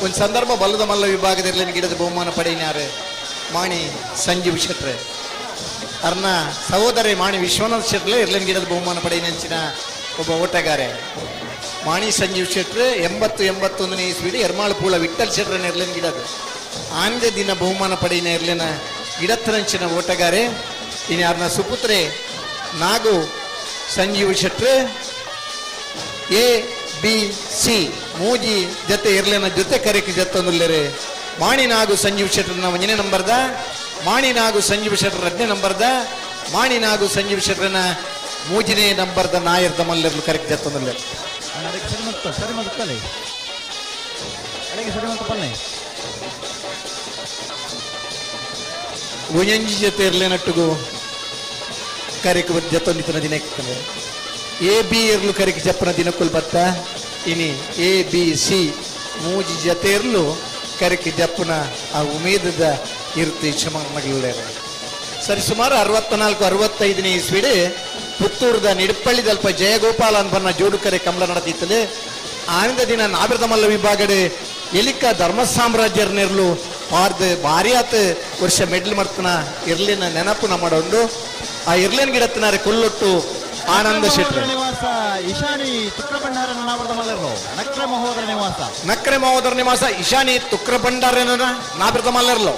ಒಂದು ಸಂದರ್ಭ ಬಲ್ಲದ ಮಲ್ಲ ವಿಭಾಗದಲ್ಲಿ ಗಿಡದ ಬಹುಮಾನ ಪಡೆಯಿನಾರು ಮಾಣಿ ಸಂಜೀವ್ ಶೆಟ್ರೆ ಅರ್ನ ಸಹೋದರಿ ಮಾಣಿ ವಿಶ್ವನಾಥ್ ಶೆಟ್ಲೆ ಇರ್ಲಿನ ಗಿಡದ ಬಹುಮಾನ ಪಡೆಯಿನಂಚಿನ ಒಬ್ಬ ಓಟಗಾರೆ ಮಾಣಿ ಸಂಜೀವ್ ಶೆಟ್ರೆ 80 81ನೇ ಇಸ್ವಿಡಿ ಎರ್ಮಾಳು ಪೂಳ ವಿಠಲ್ ಶೆಟ್ರನ ಇರ್ಲಿನ ಗಿಡದ ಆಂದೆ ದಿನ ಬಹುಮಾನ ಪಡೆಯಿನ ಇರ್ಲಿನ ಗಿಡತ್ತರಂಚಿನ ಓಟಗಾರೆ ಇನ್ಯಾರನ ಸುಪುತ್ರೆ Nagu Sanjeev Shettre A B C ಮೂಜಿ ಜೊತೆ ಇರ್ಲಿನ ಜೊತೆ ಕರೆಕಿ ಜತ್ತೊಂದುಲ್ಲೇರೆ ಮಾಣಿ ನಾಗು ಸಂಜೀವ್ ಶೆಟ್ರನ ಒಂದನೇ ನಂಬರ್ದ ಮಾಣಿ ನಾಗು ಸಂಜೀವ್ ಶೆಟ್ಟರ್ ಎರಡನೇ ನಂಬರ್ದ ಮಾಣಿ ನಾಗು ಸಂಜೀವ್ ಶೆಟ್ಟರ್ನ ಮೂಜನೇ ನಂಬರ್ದ ನಾಯರ್ದ ಮಲ್ಲೆರ್ಲು ಕರೆಕ್ಟ್ ಜತ್ತೊಂದುಲ್ಲೆ ಅದಕ್ಕೆ ಸರಿ ಮತ್ತು ಸರಿ ಮತ್ತು ಅಡಿಗೆ ಸರಿ ಮತ್ತು ಪಲ್ಲೆ ಒಂಜಿ ಜೊತೆ ಇರ್ಲೇನಟ್ಟುಗು ಕರೆಕ್ ಜತ್ತೊಂದಿತನ ದಿನಕ್ಕೆ ಎ ಬಿ ಇರ್ಲು ಕರೆಕ್ ಜಪ್ಪನ ದಿನಕ್ಕುಲ್ ಬತ್ತ ಇನಿ ಎ ಬಿ ಸಿ ಮೂಜಿ ಜೊತೆ ಇರ್ಲು ಕರೆಕ್ ಜಪ್ಪನ ಆ ಉಮೇದದ ಇರ್ತಿ ಮಗಳೇರೆ ಸರಿ ಸುಮಾರು 64 65ನೇ ಇಸ್ವಿಡಿ ಪುತ್ತೂರದ ನಿಡಪಳ್ಳಿದಲ್ಪ ಜಯಗೋಪಾಲ ಅನ್ಬನ್ನ ಜೋಡುಕರೆ ಕಮಲ ನಡೆದಿತ್ತಲೆ ಆನಂದ ದಿನ ನಾಬಿರ್ದಮಲ್ಲ ವಿಭಾಗಡೆ ಎಲಿಕ ಧರ್ಮ ಸಾಮ್ರಾಜ್ಯರ್ನೆರ್ಲು ಪಾರ್ದ ಭಾರಿ ಆತ ವರ್ಷ ಮೆಡ್ಲ್ ಮರ್ತನ ಇರ್ಲಿನ ನೆನಪು ಮಾಡೋಂಡು ಆ ಇರ್ಲಿನ ಗಿಡತ್ತನಾರೆ ಕೊಲ್ಲೊಟ್ಟು ಆನಂದ ಶೆಟ್ಟಿ ನಿವಾಸ ಇಶಾನಿ ತುಕ್ರಭಂಡಾರನ ನಾವರದ ಮಲ್ಲರು ನಕ್ರೆ ಮಹೋದರ ನಿವಾಸ ನಕ್ರೆ ಮಹೋದರ ನಿವಾಸ ಇಶಾನಿ ತುಕ್ರ ಭಂಡಾರನ ನಾಬಿರ್ದ ಮಲ್ಲರ್ಲು.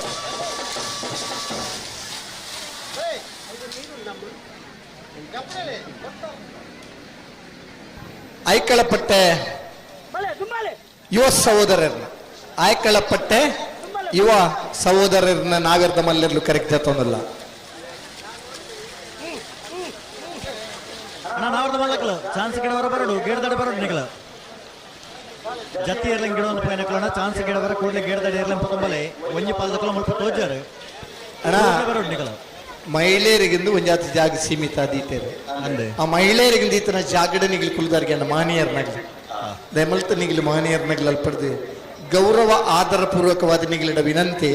ಐಕಳಪಟ್ಟೆ ಯುವ ಸಹೋದರರ್ನ ಆಯ್ಕಳಪಟ್ಟೆ ಯುವ ಸಹೋದರರ್ನ ನಾವಿರ್ದ ಮಲ್ಲಿರ್ಲು ಕರೆಕ್ಟ್ ಜತ್ತೊಂದಲ್ಲ. ಅಣ್ಣ ನಾವರದ ಮಲ್ಲಕಲು ಚಾನ್ಸ್ ಗಿಡವರ ಬರಡು ಗೇಡ್ದಡೆ ಬರಡು ನಿಗಲ ಜತ್ತಿ ಇರ್ಲಿಂಗ್ ಗಿಡವನ್ನು ಪೈನಕಲಣ ಚಾನ್ಸ್ ಗಿಡವರ ಕೂಡಲೇ ಗೇಡ್ದಡೆ ಇರ್ಲಿಂಗ್ ಪತಂಬಲೆ ಒಂಜಿ ಪಾಲ್ದಕಲ ಮುಲ್ಪ ತೋಜಾರು ಅಣ್ಣ ಬರಡು ನಿಗಲ. ಮಹಿಳೆಯರಿಗಿಂದು ಒಂಜಾತಿ ಜಾಗ ಸೀಮಿತ ದೀತೇವೆ ಆ ಮಹಿಳೆಯರಿಗಿಂದ ಈತನ ಜಾಗಡ ನಿಗಲಿ ಕುಲ್ದಾರಿಗೆ ಮಾನಿಯರ್ನಾಗಲಿ ದಯಮಲ್ತ ನಿಗಲಿ ಮಾನಿಯರ್ನಾಗಲಿ ಅಲ್ಪಡ್ದು ಗೌರವ ಆದರ ಪೂರ್ವಕವಾದ ನಿಗಲಿಡ ವಿನಂತಿ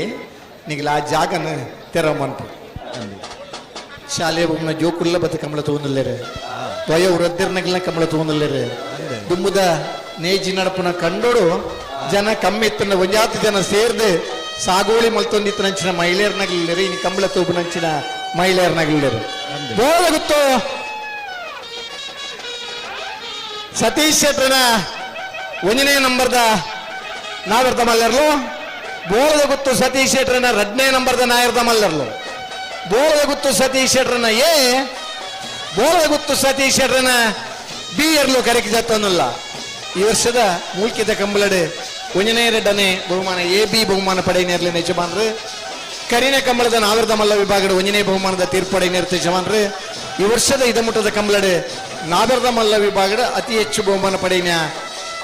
ನಿಗಲ ಆ ಜಾಗನ ತೆರಮನ್ಪು. ಶಾಲೆ ಒಮ್ಮನ ಜೋಕುಲ್ಲ ಬತ್ತ ಕಮಲ ತಗೊಂಡಿಲ್ಲೇರೆ ತ್ವಯ ವೃದ್ಧಿರ್ನಗಲ್ನ ಕಮಲ ತಗೊಂಡಿಲ್ಲೇರೆ ದುಮ್ಮದ ನೇಜಿ ನಡಪುನ ಕಂಡೋಡು ಜನ ಕಮ್ಮಿ ಇತ್ತನ ಒಂಜಾತಿ ಜನ ಸೇರ್ದೆ ಸಾಗೋಳಿ ಮಲ್ತೊಂದಿತ್ತನಂಚಿನ ಮಹಿಳೆಯರ್ನಾಗಲಿಲ್ಲರೆ ಇನ್ನು ಕಂಬಳ ತೋಬುನಂಚಿನ ಮಹಿಳೆಯರ್ನಾಗಲಿಲ್ಲರು. ಬೋಳ ಗೊತ್ತು ಸತೀಶ್ ಶೆಟ್ರನ ಒಂದನೇ ನಂಬರ್ದ ನಾವಿರ್ದ ಮಲ್ಲರ್ಲು. ಬೋಳದ ಗುತ್ತು ಸತೀಶ್ ಶೆಟ್ರನ ಎರಡನೇ ನಂಬರ್ದ ನಾಯರ್ದ ಮಲ್ಲರ್ಲು. ಬೋಳದ ಗುತ್ತು ಸತೀಶ್ ಶೆಟ್ರನ ಎ ಬೋಳದ ಗುತ್ತು ಸತೀಶ್ ಶೆಟ್ರನ ಬಿ ಎರ್ಲು ಕರೆಕ್ ಜತ್ತನಲ್ಲ. ಈ ವರ್ಷದ ಮೂಲ್ಕಿದ ಕಂಬಳಡು ಒಂದನೇ ಎರಡನೇ ಬಹುಮಾನ ಎ ಬಿ ಬಹುಮಾನ ಪಡೆಯನೇರ್ಲಿನ ಯಜಮಾನ್ರು. ಕರಿನ ಕಂಬಳದ ನಾವಿರ್ದ ಮಲ್ಲ ವಿಭಾಗದ ಒಂದನೇ ಬಹುಮಾನದ ತೀರ್ಪಡೆಯನೇರ್ತ ಯಜಮಾನ್ರು. ಈ ವರ್ಷದ ಇದಮುಟ್ಟದ ಕಂಬಳಡು ನಾವಿರ್ದ ಮಲ್ಲ ವಿಭಾಗದ ಅತಿ ಹೆಚ್ಚು ಬಹುಮಾನ ಪಡೆಯನ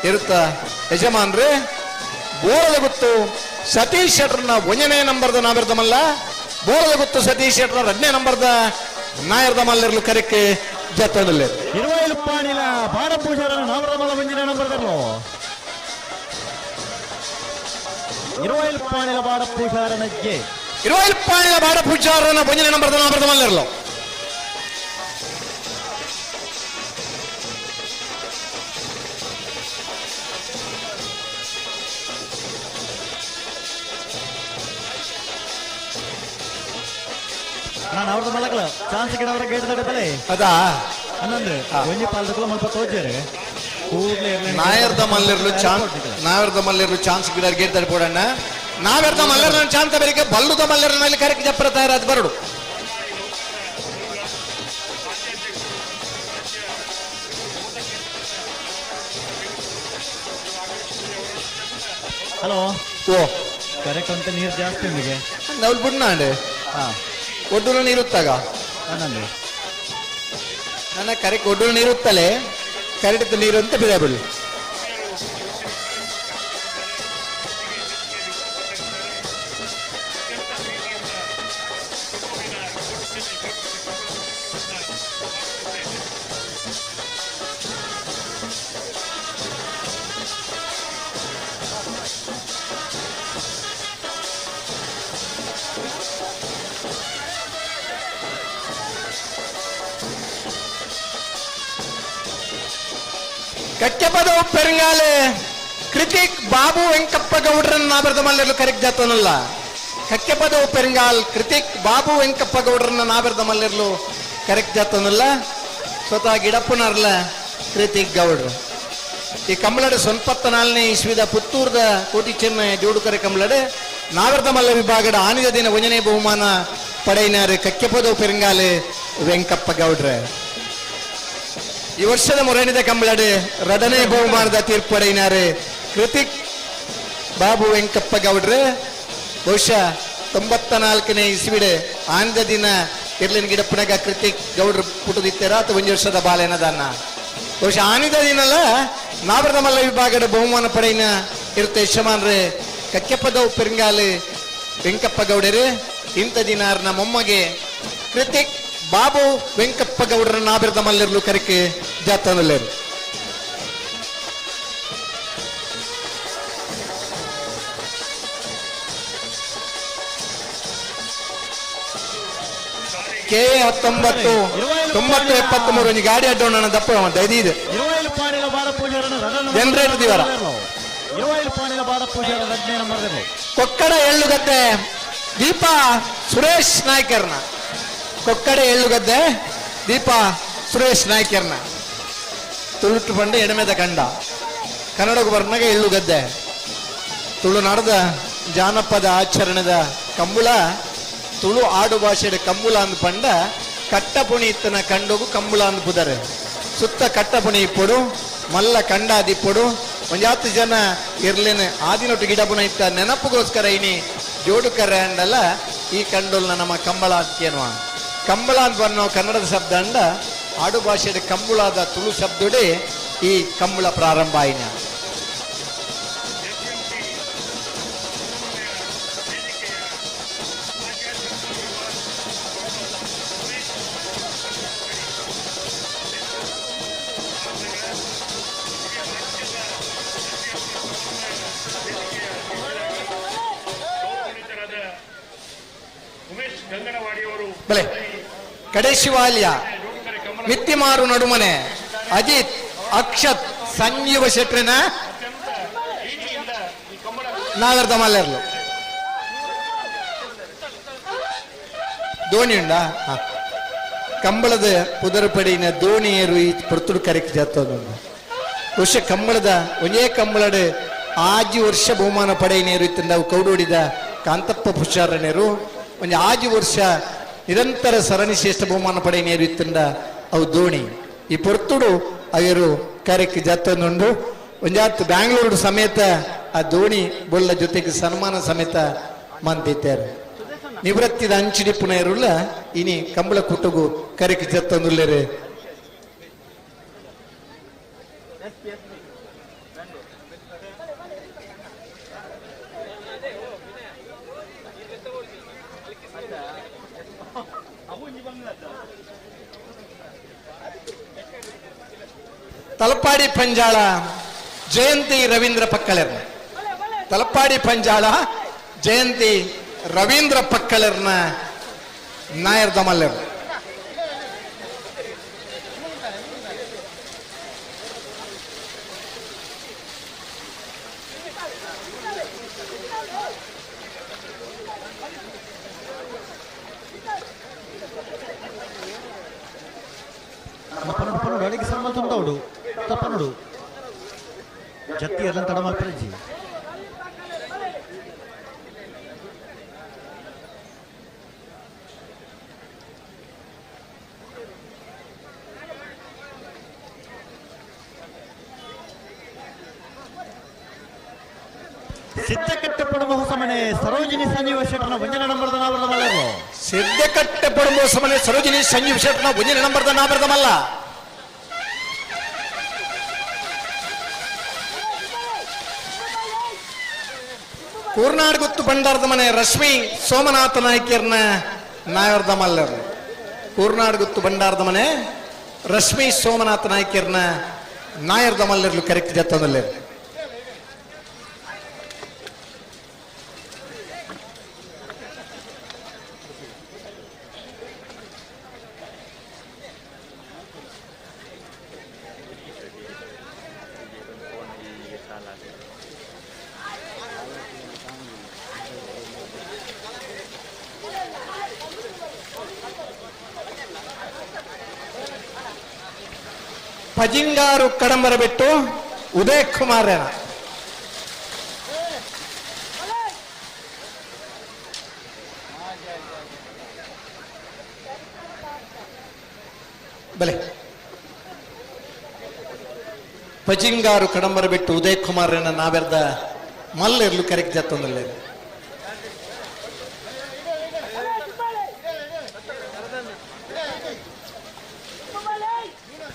ಇರುತ್ತ ಯಜಮಾನ್ರು. ಬೋಳದ ಗುತ್ತು ಸತೀಶ್ ಶೆಟ್ರನ ಒಂದನೇ ನಂಬರ್ದ ನಾವಿರ್ದ ಮಲ್ಲ, ಬೋಳದ ಗುತ್ತು ಸತೀಶ್ ಶೆಟ್ರನ ಎರಡನೇ ನಂಬರ್ದ ನಾಯರ್ದ ಮಲ್ಲರ್ಲು ಕರೆಕ್ ಜತ್ತನಲ್ಲಿ. ಇರುವೈಲು ಪಾಣಿಲ ಬಾಡ ಪೂಜಾರನ ನಾವರದ ಮಲ್ಲ ಒಂದನೇ ನಂಬರ್ದರ್ಲು. ಇರುವೈಲು ಪಾಣಿಲ ಬಾಡ ಪೂಜಾರನ ಜೆ ಇರುವೈಲು ಪಾಣಿಲ ಬಾಡ ಪೂಜಾರನ ಒಂದನೇ ನಂಬರ್ದ ನಾವರದ ಮಲ್ಲರ್ಲು. ನಾನು ಅವ್ರದ್ದು ಮಲಕಲ ಚಾನ್ಸ್ ಗಿಡವರ ಗೇಟ್ ದಡೆ ಅದಾ ಹನ್ನೊಂದು ಒಂಜಿ ಪಾಲ್ದಕಲ ಮುಲ್ಪ ತೋಜಾರೆ ಕೂಡ್ಲೆ ನಾಯರ್ದ ಮಲ್ಲಿರ್ಲು ಚಾನ್ಸ್ ನಾಯರ್ದ ಮಲ್ಲಿರ್ಲು ಚಾನ್ಸ್ ಗಿಡ ಗೇಟ್ ದಡೆ ಪೋಡಣ್ಣ. ನಾವೆರ್ದ ಮಲ್ಲರ್ನ ಚಾನ್ಸ್ ಬೆಳಿಗ್ಗೆ ಬಲ್ಲುದ ಮಲ್ಲರ್ನಲ್ಲಿ ಕರೆಕ್ ಜಪ್ಪರ ತಯಾರಾದ ಬರಡು. ಹಲೋ ಓ ಕರೆಕ್ಟ್ ಅಂತ ನೀರು ಜಾಸ್ತಿ ನಿಮಗೆ ನಾವು ಬುಡ್ನಾಂಡೆ ಒಡ್ಡುಲ ನೀರುತ್ತಾಗ ಹನ್ನೊಂದು ನನ್ನ ಕರೆಕ್ಟ್ ಒಡ್ಡುಲ ನೀರುತ್ತಲೇ ಕರೆಕ್ಟ್ ನೀರು ಅಂತ ಬಿಡ ಬಿಡು. ಕಕ್ಕೆಪದವು ಪೆರಂಗಾಲೆ ಕೃತಿಕ್ ಬಾಬು ವೆಂಕಪ್ಪ ಗೌಡ್ರನ್ನ ನಾಬರದ ಮಲ್ಲರ್ಲು ಕರೆಕ್ಟ್ ಜಾತನಲ್ಲ. ಕಕ್ಕೆಪದವು ಪೆರಂಗಾಲ್ ಕೃತಿಕ್ ಬಾಬು ವೆಂಕಪ್ಪ ಗೌಡ್ರನ್ನ ನಾಬರದ ಮಲ್ಲರ್ಲು ಕರೆಕ್ಟ್ ಜಾತನಲ್ಲ. ಸ್ವತಃ ಗಿಡಪ್ಪನರ್ಲ ಕೃತಿಕ್ ಗೌಡ್ರು. ಈ ಕಂಬಳಡು 94ನೇ ಇಸ್ವಿದ ಪುತ್ತೂರ್ದ ಕೋಟಿ ಚೆನ್ನ ಜೋಡುಕರೆ ಕಂಬಳಡು ನಾಗರದ ಮಲ್ಲ ವಿಭಾಗದ ಆನಿದ ದಿನ ಒಂದನೇ ಬಹುಮಾನ ಪಡೆಯಿನಾರು ಕಕ್ಕೆಪದವು ಪೆರಂಗಾಲೆ ವೆಂಕಪ್ಪ ಗೌಡ್ರೆ. ಈ ವರ್ಷದ ಮೊರಣಿದ ಕಂಬಳಡು ಎರಡನೇ ಬಹುಮಾನದ ತೀರ್ಪಡೆಯಿನಾರು ಕೃತಿಕ್ ಬಾಬು ವೆಂಕಪ್ಪ ಗೌಡ್ರು. ಬಹುಶಃ 94ನೇ ಇಸ್ವಿಡು ಆನದ ದಿನ ಇರ್ಲಿನ ಗಿಡಪ್ಪನಾಗ ಕೃತಿಕ್ ಗೌಡ್ರು ಪುಟ್ಟದಿತ್ತಾರ ಅಥವಾ ಒಂದು ವರ್ಷದ ಬಾಲೆನದನ್ನ. ಬಹುಶಃ ಆನಿದ ದಿನಲ್ಲ ನಾವರದ ಮಲ್ಲ ವಿಭಾಗದ ಬಹುಮಾನ ಪಡೆಯಿನ ಇರುತ್ತೆ ಯಜಮಾನ್ರೆ ಕಕ್ಕೆಪ್ಪದವು ಪೆರಂಗಾಲು ವೆಂಕಪ್ಪ ಗೌಡರು. ಇಂಥ ದಿನ ಮೊಮ್ಮಗೆ ಕೃತಿಕ್ ಬಾಬು ವೆಂಕಪ್ಪ ಗೌಡರ ನಾಬಿರದ ಮಲ್ಲಿರ್ಲು ಕರೆಕೆ ಜಾತನಲ್ಲೇರು. ಕೆ 19 90 73 ಒಂಜಿ ಗಾಡಿ ಅಡ್ಡೋಣ ದಪ್ಪ ದೈದಿದೆ ಜನರೇಟರ್ ದಿವರ ಕೊಕ್ಕಡ ಎಳ್ಳುಗದ್ದೆ ದೀಪಾ ಸುರೇಶ್ ನಾಯ್ಕರ್ನ. ಕೊಕ್ಕಡ ಎಳ್ಳುಗದ್ದೆ ದೀಪಾ ಸುರೇಶ್ ನಾಯ್ಕರ್ನ ತುಳುಟು ಪಂಡ ಎಡಮೆದ ಕಂಡ ಕನ್ನಡకు ಬರ್ನಾಗ ಎಳ್ಳು ಗದ್ದೆ ತುಳುನಾಡದ ಜಾನಪದ ಆಚರಣೆದ ಕಂಬುಳ ತುಳು ಆಡು ಭಾಷೆಯ ಕಂಬುಳ ಅಂದ್ ಪಂಡ ಕಟ್ಟಪುಣಿ ಇತ್ತನ ಕಂಡೋಗು ಕಂಬುಳ ಅಂದ್ ಪುದರೆ ಸುತ್ತ ಕಟ್ಟಪುಣಿ ಇಪ್ಪೊಡು ಮಲ್ಲ ಕಂಡಾದಿಪ್ಪೊಡು ಒಂಜಾತು ಜನ ಇರ್ಲೇನೆ ಆದಿನೊಟ್ಟು ಗಿಡಪುನ ಇತ್ತ ನೆನಪುಗೋಸ್ಕರ ಇನಿ ಜೋಡುಕರೆ ಅಂಡಲ್ಲ ಈ ಕಂಡೋಲ್ನ ನಮ್ಮ ಕಂಬಳ ಅಂತೇನುವ ಕಂಬಳ ಅಂತ ಬನ್ನೋ ಕನ್ನಡದ ಶಬ್ದ ಅಂಡ ಆಡು ಭಾಷೆಯ ಕಂಬುಳಾದ ತುಳು ಶಬ್ದಡೆ ಈ ಕಂಬಳ ಪ್ರಾರಂಭ ಆಯಿನ. ಬಲೆ ಕಡೆಶಿವಾಲ್ಯ ಮಿತ್ತಿಮಾರು ನಡುಮನೆ ಅಜಿತ್ ಅಕ್ಷತ್ ಸಂಜೀವ ಶೆಟ್ರಿನ ನಾಗರದ ಮಲ್ಲೆರ್ಲು ದೋಣಿ ಉಂಡಾ? ಕಂಬಳದ ಪುದರುಪಡಿನ ದೋಣಿಯರು ಈ ಪೊರ್ತುಡು ಕರೆಕ್ ಜಾತೊಂದು ವರ್ಷ ಕಂಬಳದ ಒಂಜೇ ಕಂಬಳಡು ಆಜಿ ವರ್ಷ ಬಹುಮಾನ ಪಡೆಯನೇರು ಇತ್ತಿಂದ ಕೌಡೋಡಿದ ಕಾಂತಪ್ಪ ಪುಷಾರನೇರು ಒಂಜಿ ಆಜಿ ವರ್ಷ ನಿರಂತರ ಸರಣಿ ಶ್ರೇಷ್ಠ ಬಹುಮಾನ ಪಡೆಯನೇರು ಇತ್ತಿಂದ ಅವು ದೋಣಿ ಈ ಪೊರ್ತುಡು ಅಯ್ಯರು ಕರೆಕ್ ಜಾತೊಂದುಂಡು ಒಂಜಾತ್ ಬ್ಯಾಂಗ್ಳೂರು ಸಮೇತ ಆ ದೋಣಿ ಬೊಳ್ಳ ಜೊತೆಗೆ ಸನ್ಮಾನ ಸಮೇತ ಮಂತಿದ್ದಾರೆ. ನಿವೃತ್ತಿದ ಅಂಚಿಡಿ ಪುಣೆಯರುಲ್ಲ ಇನಿ ಕಂಬಳ ಕೂಟಗು ಕರೆಕ್ ಜತ್ತೊಂದುಲ್ಲೇರೆ. ತಲಪಾಡಿ ಪಂಜಾಳ ಜಯಂತಿ ರವೀಂದ್ರ ಪಕ್ಕಳೆರ್ನ ತಲಪಾಡಿ ಪಂಜಾಳ ಜಯಂತಿ ರವೀಂದ್ರ ಪಕ್ಕಳೆರ್ನ ನಾಯರ್ ದಮಲ್ಲೆರ್. ಪನ್ನಡು ಅಡಿಗೆ ಸನ್ಮಲ್ ತುಂದವಡು ತಪ್ಪನುಡು ಜತ್ತಿ ಎಲ್ಲ ತಡ ಮಲ್ಪರಜ್ಜಿ. ಸಿದ್ಧಕಟ್ಟೆ ಪಡುವ ಹೊಸಮನೆ ಸರೋಜಿನಿ ಸಂಜೀವ ಶೆಟ್ಟನ ಒಂಜನೇ ನಂಬರ್ದ ನಾವರದ ಮಲ್ಲರು. ಸಿದ್ಧಕಟ್ಟೆ ಪಡುವ ಹೊಸಮನೆ ಸರೋಜಿನಿ ಸಂಜೀವ ಶೆಟ್ಟನ ಒಂಜನೇ ನಂಬರ್ದ ನಾವರದ ಮಲ್ಲ. ಕೂರ್ನಾಡ್ ಗುತ್ತು ಭಂಡಾರದ ಮನೆ ರಶ್ಮಿ ಸೋಮನಾಥ ನಾಯ್ಕರ್ನ ನಾಯರ್ದ ಮಲ್ಲರು. ಕೂರ್ನಾಡ್ ಗುತ್ತು ಭಂಡಾರದ ಮನೆ ರಶ್ಮಿ ಸೋಮನಾಥ ನಾಯ್ಕರ್ನ ನಾಯರ್ದ ಮಲ್ಲರ್ಲು ಕರೆಕ್ಟ್ ಜತ್ತದಲ್ಲೇ. ಪಜಿಂಗಾರು ಕಡಂಬರ ಬಿಟ್ಟು ಉದಯ್ ಕುಮಾರನ ಬಲೆ ಪಜಿಂಗಾರು ಕಡಂಬರ ಬಿಟ್ಟು ಉದಯ್ ಕುಮಾರನ ನಾವೆರ್ದ ಮಲ್ಲೆರ್ಲು ಕರೆಕ್ಟ್ ಜತ್ತೊಂದಲ್ಲೇ.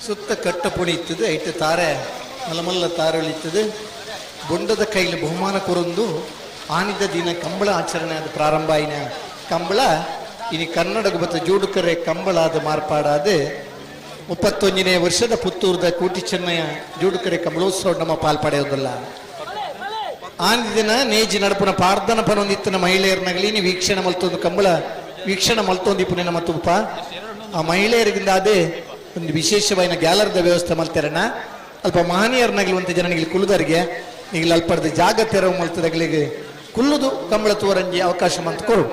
ಸುತ್ತ ಕಟ್ಟ ಪುಣಿ ಇತ್ತದು ಐಟು ತಾರೆ ಮಲ್ಲ ಮಲ್ಲ ತಾರೆ ಇತ್ತದು ಬೊಂಡದ ಕೈಲಿ ಬಹುಮಾನ ಕೊರೊಂದು ಆನಿದ ದಿನ ಕಂಬಳ ಆಚರಣೆ ಅದು ಪ್ರಾರಂಭ ಆಯಿನ ಕಂಬಳ ಇನಿ ಕನ್ನಡకు ಬತ್ತ ಜೋಡುಕರೆ ಕಂಬಳಾದ ಮಾರ್ಪಾಡಾದ 31ನೇ ವರ್ಷದ ಪುತ್ತೂರದ ಕೋಟಿ ಚೆನ್ನಯ್ಯ ಜೋಡುಕರೆ ಕಂಬಳೋತ್ಸವ ನಮ್ಮ ಪಾಲ್ಪಡೆಯೋದಲ್ಲ. ಆನಿದ ದಿನ ನೇಜಿ ನಡಪುನ ಪಾರ್ದನ ಪನೊಂದಿತ್ತನ ಮಹಿಳೆಯರ್ನಗಲಿ ನೀ ವೀಕ್ಷಣೆ ಮಲ್ತೊಂದು ಕಂಬಳ ವೀಕ್ಷಣೆ ಮಲ್ತೊಂದು ಇಪ್ಪುನ ನಮ್ಮ ತುಪ್ಪ ಆ ಮಹಿಳೆಯರಿಗಿಂದ ಅದೇ ಒಂದು ವಿಶೇಷವಾದ ಗ್ಯಾಲರಿದ ವ್ಯವಸ್ಥೆ ಮಲ್ತಾರಣ ಅಲ್ಪ ಮಹನೀಯರ್ನಗಲುವಂತ ಜನನಿಗೆ ಕುಲ್ಲುದರಿಗೆ ನೀವು ಅಲ್ಪಡ್ದ ಜಾಗ ತೆರವು ಮಲ್ತದಗಳಿಗೆ ಕುಲ್ಲುದು ಕಂಬಳ ತೋರಂಜಿ ಅವಕಾಶ ಮಂತ್ ಕೊರು.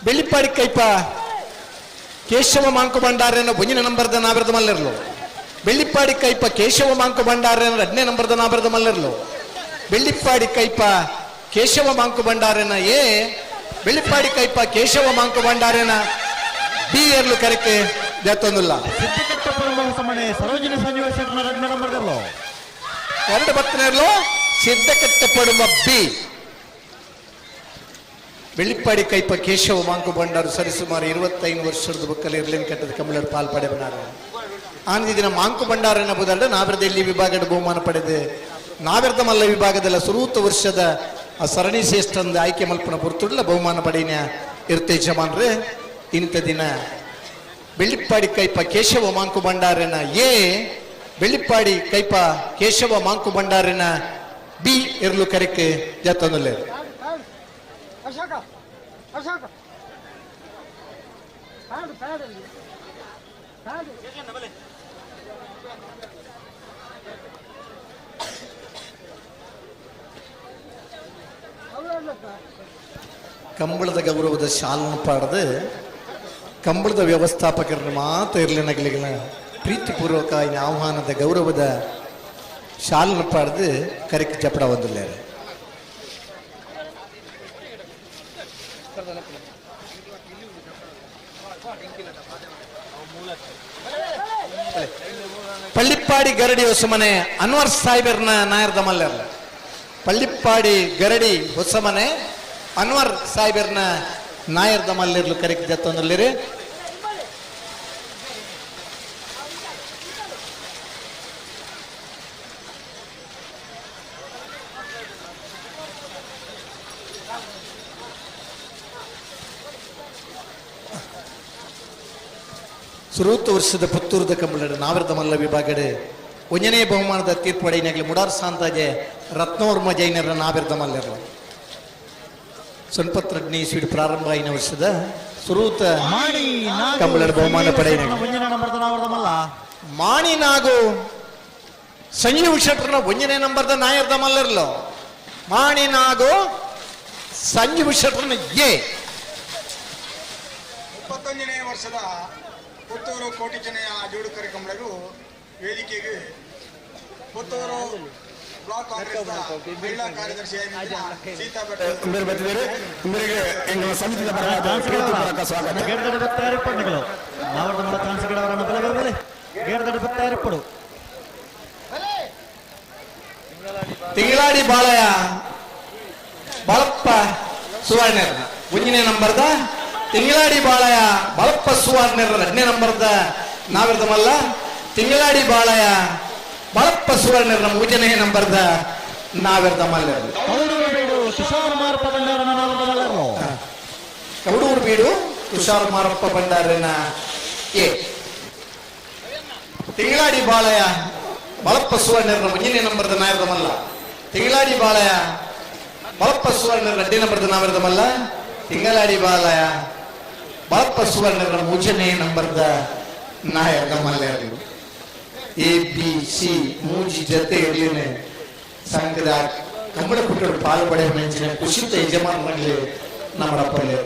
ಬೆಳ್ಳಿಪಾಡಿ ಕೈಪ ಕೇಶವ ಮಾಂಕು ಭಂಡಾರನ ಒಂಜಿನ ನಂಬರ್ದ ನಾವಿರದ ಮಲ್ಲಿರ್ಲು. ಬೆಳ್ಳಿಪ್ಪಾಡಿ ಕೈಪ ಕೇಶವ ಮಾಂಕು ಭಂಡಾರನ 2ನೇ ನಂಬರ್ದ ನಾವಿರದ ಮಲ್ಲಿರ್ಲು. ಬೆಳ್ಳಿಪ್ಪಾಡಿ ಕೈಪ ಕೇಶವ ಮಾಂಕು ಭಂಡಾರನ ಎ, ಬೆಳ್ಳಿಪ್ಪಾಡಿ ಕೈಪ ಕೇಶವ ಮಾಂಕು ಭಂಡಾರನ ಬಿ ಎರ್ಲು ಕರೆಕೆ ಜತ್ತೊಂದಿಲ್ಲ. ಸರೋಜಿನಿ ಸಂಜೀವ ಶೆಟ್ಟರ್ 2ನೇ ನಂಬರ್ದಲ್ಲೋ. 2 ಬತ್ತನೇರ್ಲು ಸಿದ್ಧಕಟ್ಟೆ ಪಡುವ ಬಿ. ಬೆಳ್ಳಿಪ್ಪಾಡಿ ಕೈಪ ಕೇಶವ ಮಾಂಕು ಭಂಡಾರು ಸರಿಸುಮಾರು 25 ವರ್ಷದ ಬುಕ್ಕಲ್ಲಿ ಇರ್ಲಿನ್ ಕಟ್ಟದ ಕಮಲರ್ ಪಾಲ್ ಪಡೆವನಾರು. ಆನಂದ ದಿನ ಮಾಂಕು ಭಂಡಾರನ ಬುದಲ್ಡ ನಾವಿರದ ವಿಭಾಗದ ಬಹುಮಾನ ಪಡೆದು ನಾವಿರದ ಮಲ್ಲ ವಿಭಾಗದಲ್ಲ ಸುರೂತ ವರ್ಷದ ಆ ಸರಣಿ ಶ್ರೇಷ್ಠಂದ ಆಯ್ಕೆ ಮಲ್ಪನ ಪುರ್ತುಡ್ಲ ಬಹುಮಾನ ಪಡೆಯ ಇರ್ತೆ ಯಜಮಾನ್ರೆ. ಇಂಥ ದಿನ ಬೆಳ್ಳಿಪ್ಪಾಡಿ ಕೈಪ ಕೇಶವ ಮಾಂಕು ಭಂಡಾರನ ಎ, ಬೆಳ್ಳಿಪ್ಪಾಡಿ ಕೈಪ ಕೇಶವ ಮಾಂಕು ಭಂಡಾರನ ಬಿ ಇರ್ಲು ಕರೆಕೆ ಜತ್ತೊಂದಲ್ಲೇ. ಅಶೋಕ ಅಶೋಕ ಪ್ಯಾಡು ಪ್ಯಾಡು ಪ್ಯಾಡು ಕಂಬಳದ ಗೌರವದ ಶಾಲನ್ನು ಪಾಡದೆ ಕಂಬಳದ ವ್ಯವಸ್ಥಾಪಕರನ್ನು ಮಾತ್ರ ಇರಲಿನಗಲಿಗಳ ಪ್ರೀತಿಪೂರ್ವಕ ಆಹ್ವಾನದ ಗೌರವದ ಶಾಲನ್ನು ಪಾಡದೆ ಕರೆಕ್ ಜಪಡ ಹೊಂದಿಲ್ಲಾರೆ. ಪಳ್ಳಿಪ್ಪಾಡಿ ಗರಡಿ ಹೊಸಮನೆ ಅನ್ವರ್ ಸಾಹೇಬರ್ನ ನಾಯರ್ದ ಮಲ್ಲರ್ಲ. ಪಳ್ಳಿಪ್ಪಾಡಿ ಗರಡಿ ಹೊಸಮನೆ ಅನ್ವರ್ ಸಾಹೇಬರ್ನ ನಾಯರ್ದ ಮಲ್ಲಿರ್ಲು ಕರೆಕ್ ಜತ್ತೊಂದಲ್ಲಿರಿ. ಸುರೂತ ವರ್ಷದ ಪುತ್ತೂರದ ಕಂಬಳಡು ನಾವರದ ಮಲ್ಲ ವಿಭಾಗಡು ಒಂಜನೇ ಬಹುಮಾನದ ತೀರ್ಪು ಅಡೈನಾಗಲಿ ಮುಡಾರ್ ಸಾಂತಾಜೆ ರತ್ನವರ್ಮ ಜೈನರ ನಾವಿರದ ಮಲ್ಲರು. ಸೊನ್ಪತ್ರಜ್ಞಿ ಸ್ವೀಡ್ ಪ್ರಾರಂಭ ಐನ ವರ್ಷದ ಸುರೂತ ಕಂಬಳಡು ಬಹುಮಾನ ಪಡೆಯಿನಾಗಲಿ ಮಾಣಿ ನಾಗು ಸಂಜೀವ್ ಶೆಟ್ಟರ್ನ ಒಂಜನೇ ನಂಬರ್ದ ನಾಯರ್ದ ಮಲ್ಲರ್ಲು. ಮಾಣಿ ನಾಗು ಸಂಜೀವ್ ಶೆಟ್ಟರ್ನ ಎ. 31ನೇ ವರ್ಷದ ಪುತ್ತೂರು ಕೋಟಿ ಚೆನ್ನಯ್ಯ ಜೋಡುಕರೆ ಕಂಬಳರು ವೇದಿಕೆಗೆ ಪುತ್ತೂರು ಬ್ಲಾಕ್ ಕಾಂಗ್ರೆಸ್ ಮಹಿಳಾ ಕಾರ್ಯದರ್ಶಿ ಸೀತಾ ಭಟ್ ಬರ್ತಿದ್ದಾರೆ. ಇವರಿಗೆ ಎಂಗಳ ಸಮಿತಿಯ ಪರವಾದ ಪ್ರೀತಿಪೂರ್ವಕ ಸ್ವಾಗತ. ತಿಂಗಳಾಡಿ ಬಾಳಯ್ಯ ಬಾಳಪ್ಪ ಸುವರ್ಣರ್ ಒಂದನೇ ನಂಬರ್ದ ತಿಂಗಳಾಡಿ ಬಾಳಯ್ಯ ಬಾಳಪ್ಪ ಸುವರ್ಣರ್ 2ನೇ ನಂಬರ್ದ ನಾವಿರದ ಮಲ್ಲ. ತಿಂಗಳಾಡಿ ಬಾಳಯ್ಯ ಬಾಳಪ್ಪ ಸುವರ್ಣರ್ 3ನೇ ನಂಬರ್ದ ನಾವಿರದ ಮಲ್ಲ. ಕೌಡೂರು ಬೀಡು ತುಷಾರ್ ಮಾರಪ್ಪ ಭಂಡಾರನ ಎ. ತಿಂಗಳಾಡಿ ಬಾಳಯ್ಯ ಬಾಳಪ್ಪ ಸುವರ್ಣರ್ 1ನೇ ನಂಬರ್ದ ನಾವಿರದ ಮಲ್ಲ. ತಿಂಗಳಾಡಿ ಬಾಳಯ್ಯ ಬಾಳಪ್ಪ ಸುವರ್ಣರ್ 2ನೇ ನಂಬರ್ದ ನಾವಿರದ ಮಲ್ಲ. ತಿಂಗಳಾಡಿ ಬಾಲಯ ಬಾಳಪ್ಪ ಸುವರ್ಣರ 3ನೇ ನಂಬರ್ದ ನಾಯಕ ಮಲ್ಯರು. ಎ ಬಿ ಸಿ ಮೂಜಿ ಜೊತೆ ಇರಲಿನೇ ಸಂಘದ ಕಂಬಳ ಪುಟ್ಟರು ಪಾಲು ಪಡೆಯ ಮೆಂಚಿನ ಕುಶಿತ ಯಜಮಾನರಲ್ಲಿ ನಮ್ಮಡಪ್ಪಲ್ಲಿ.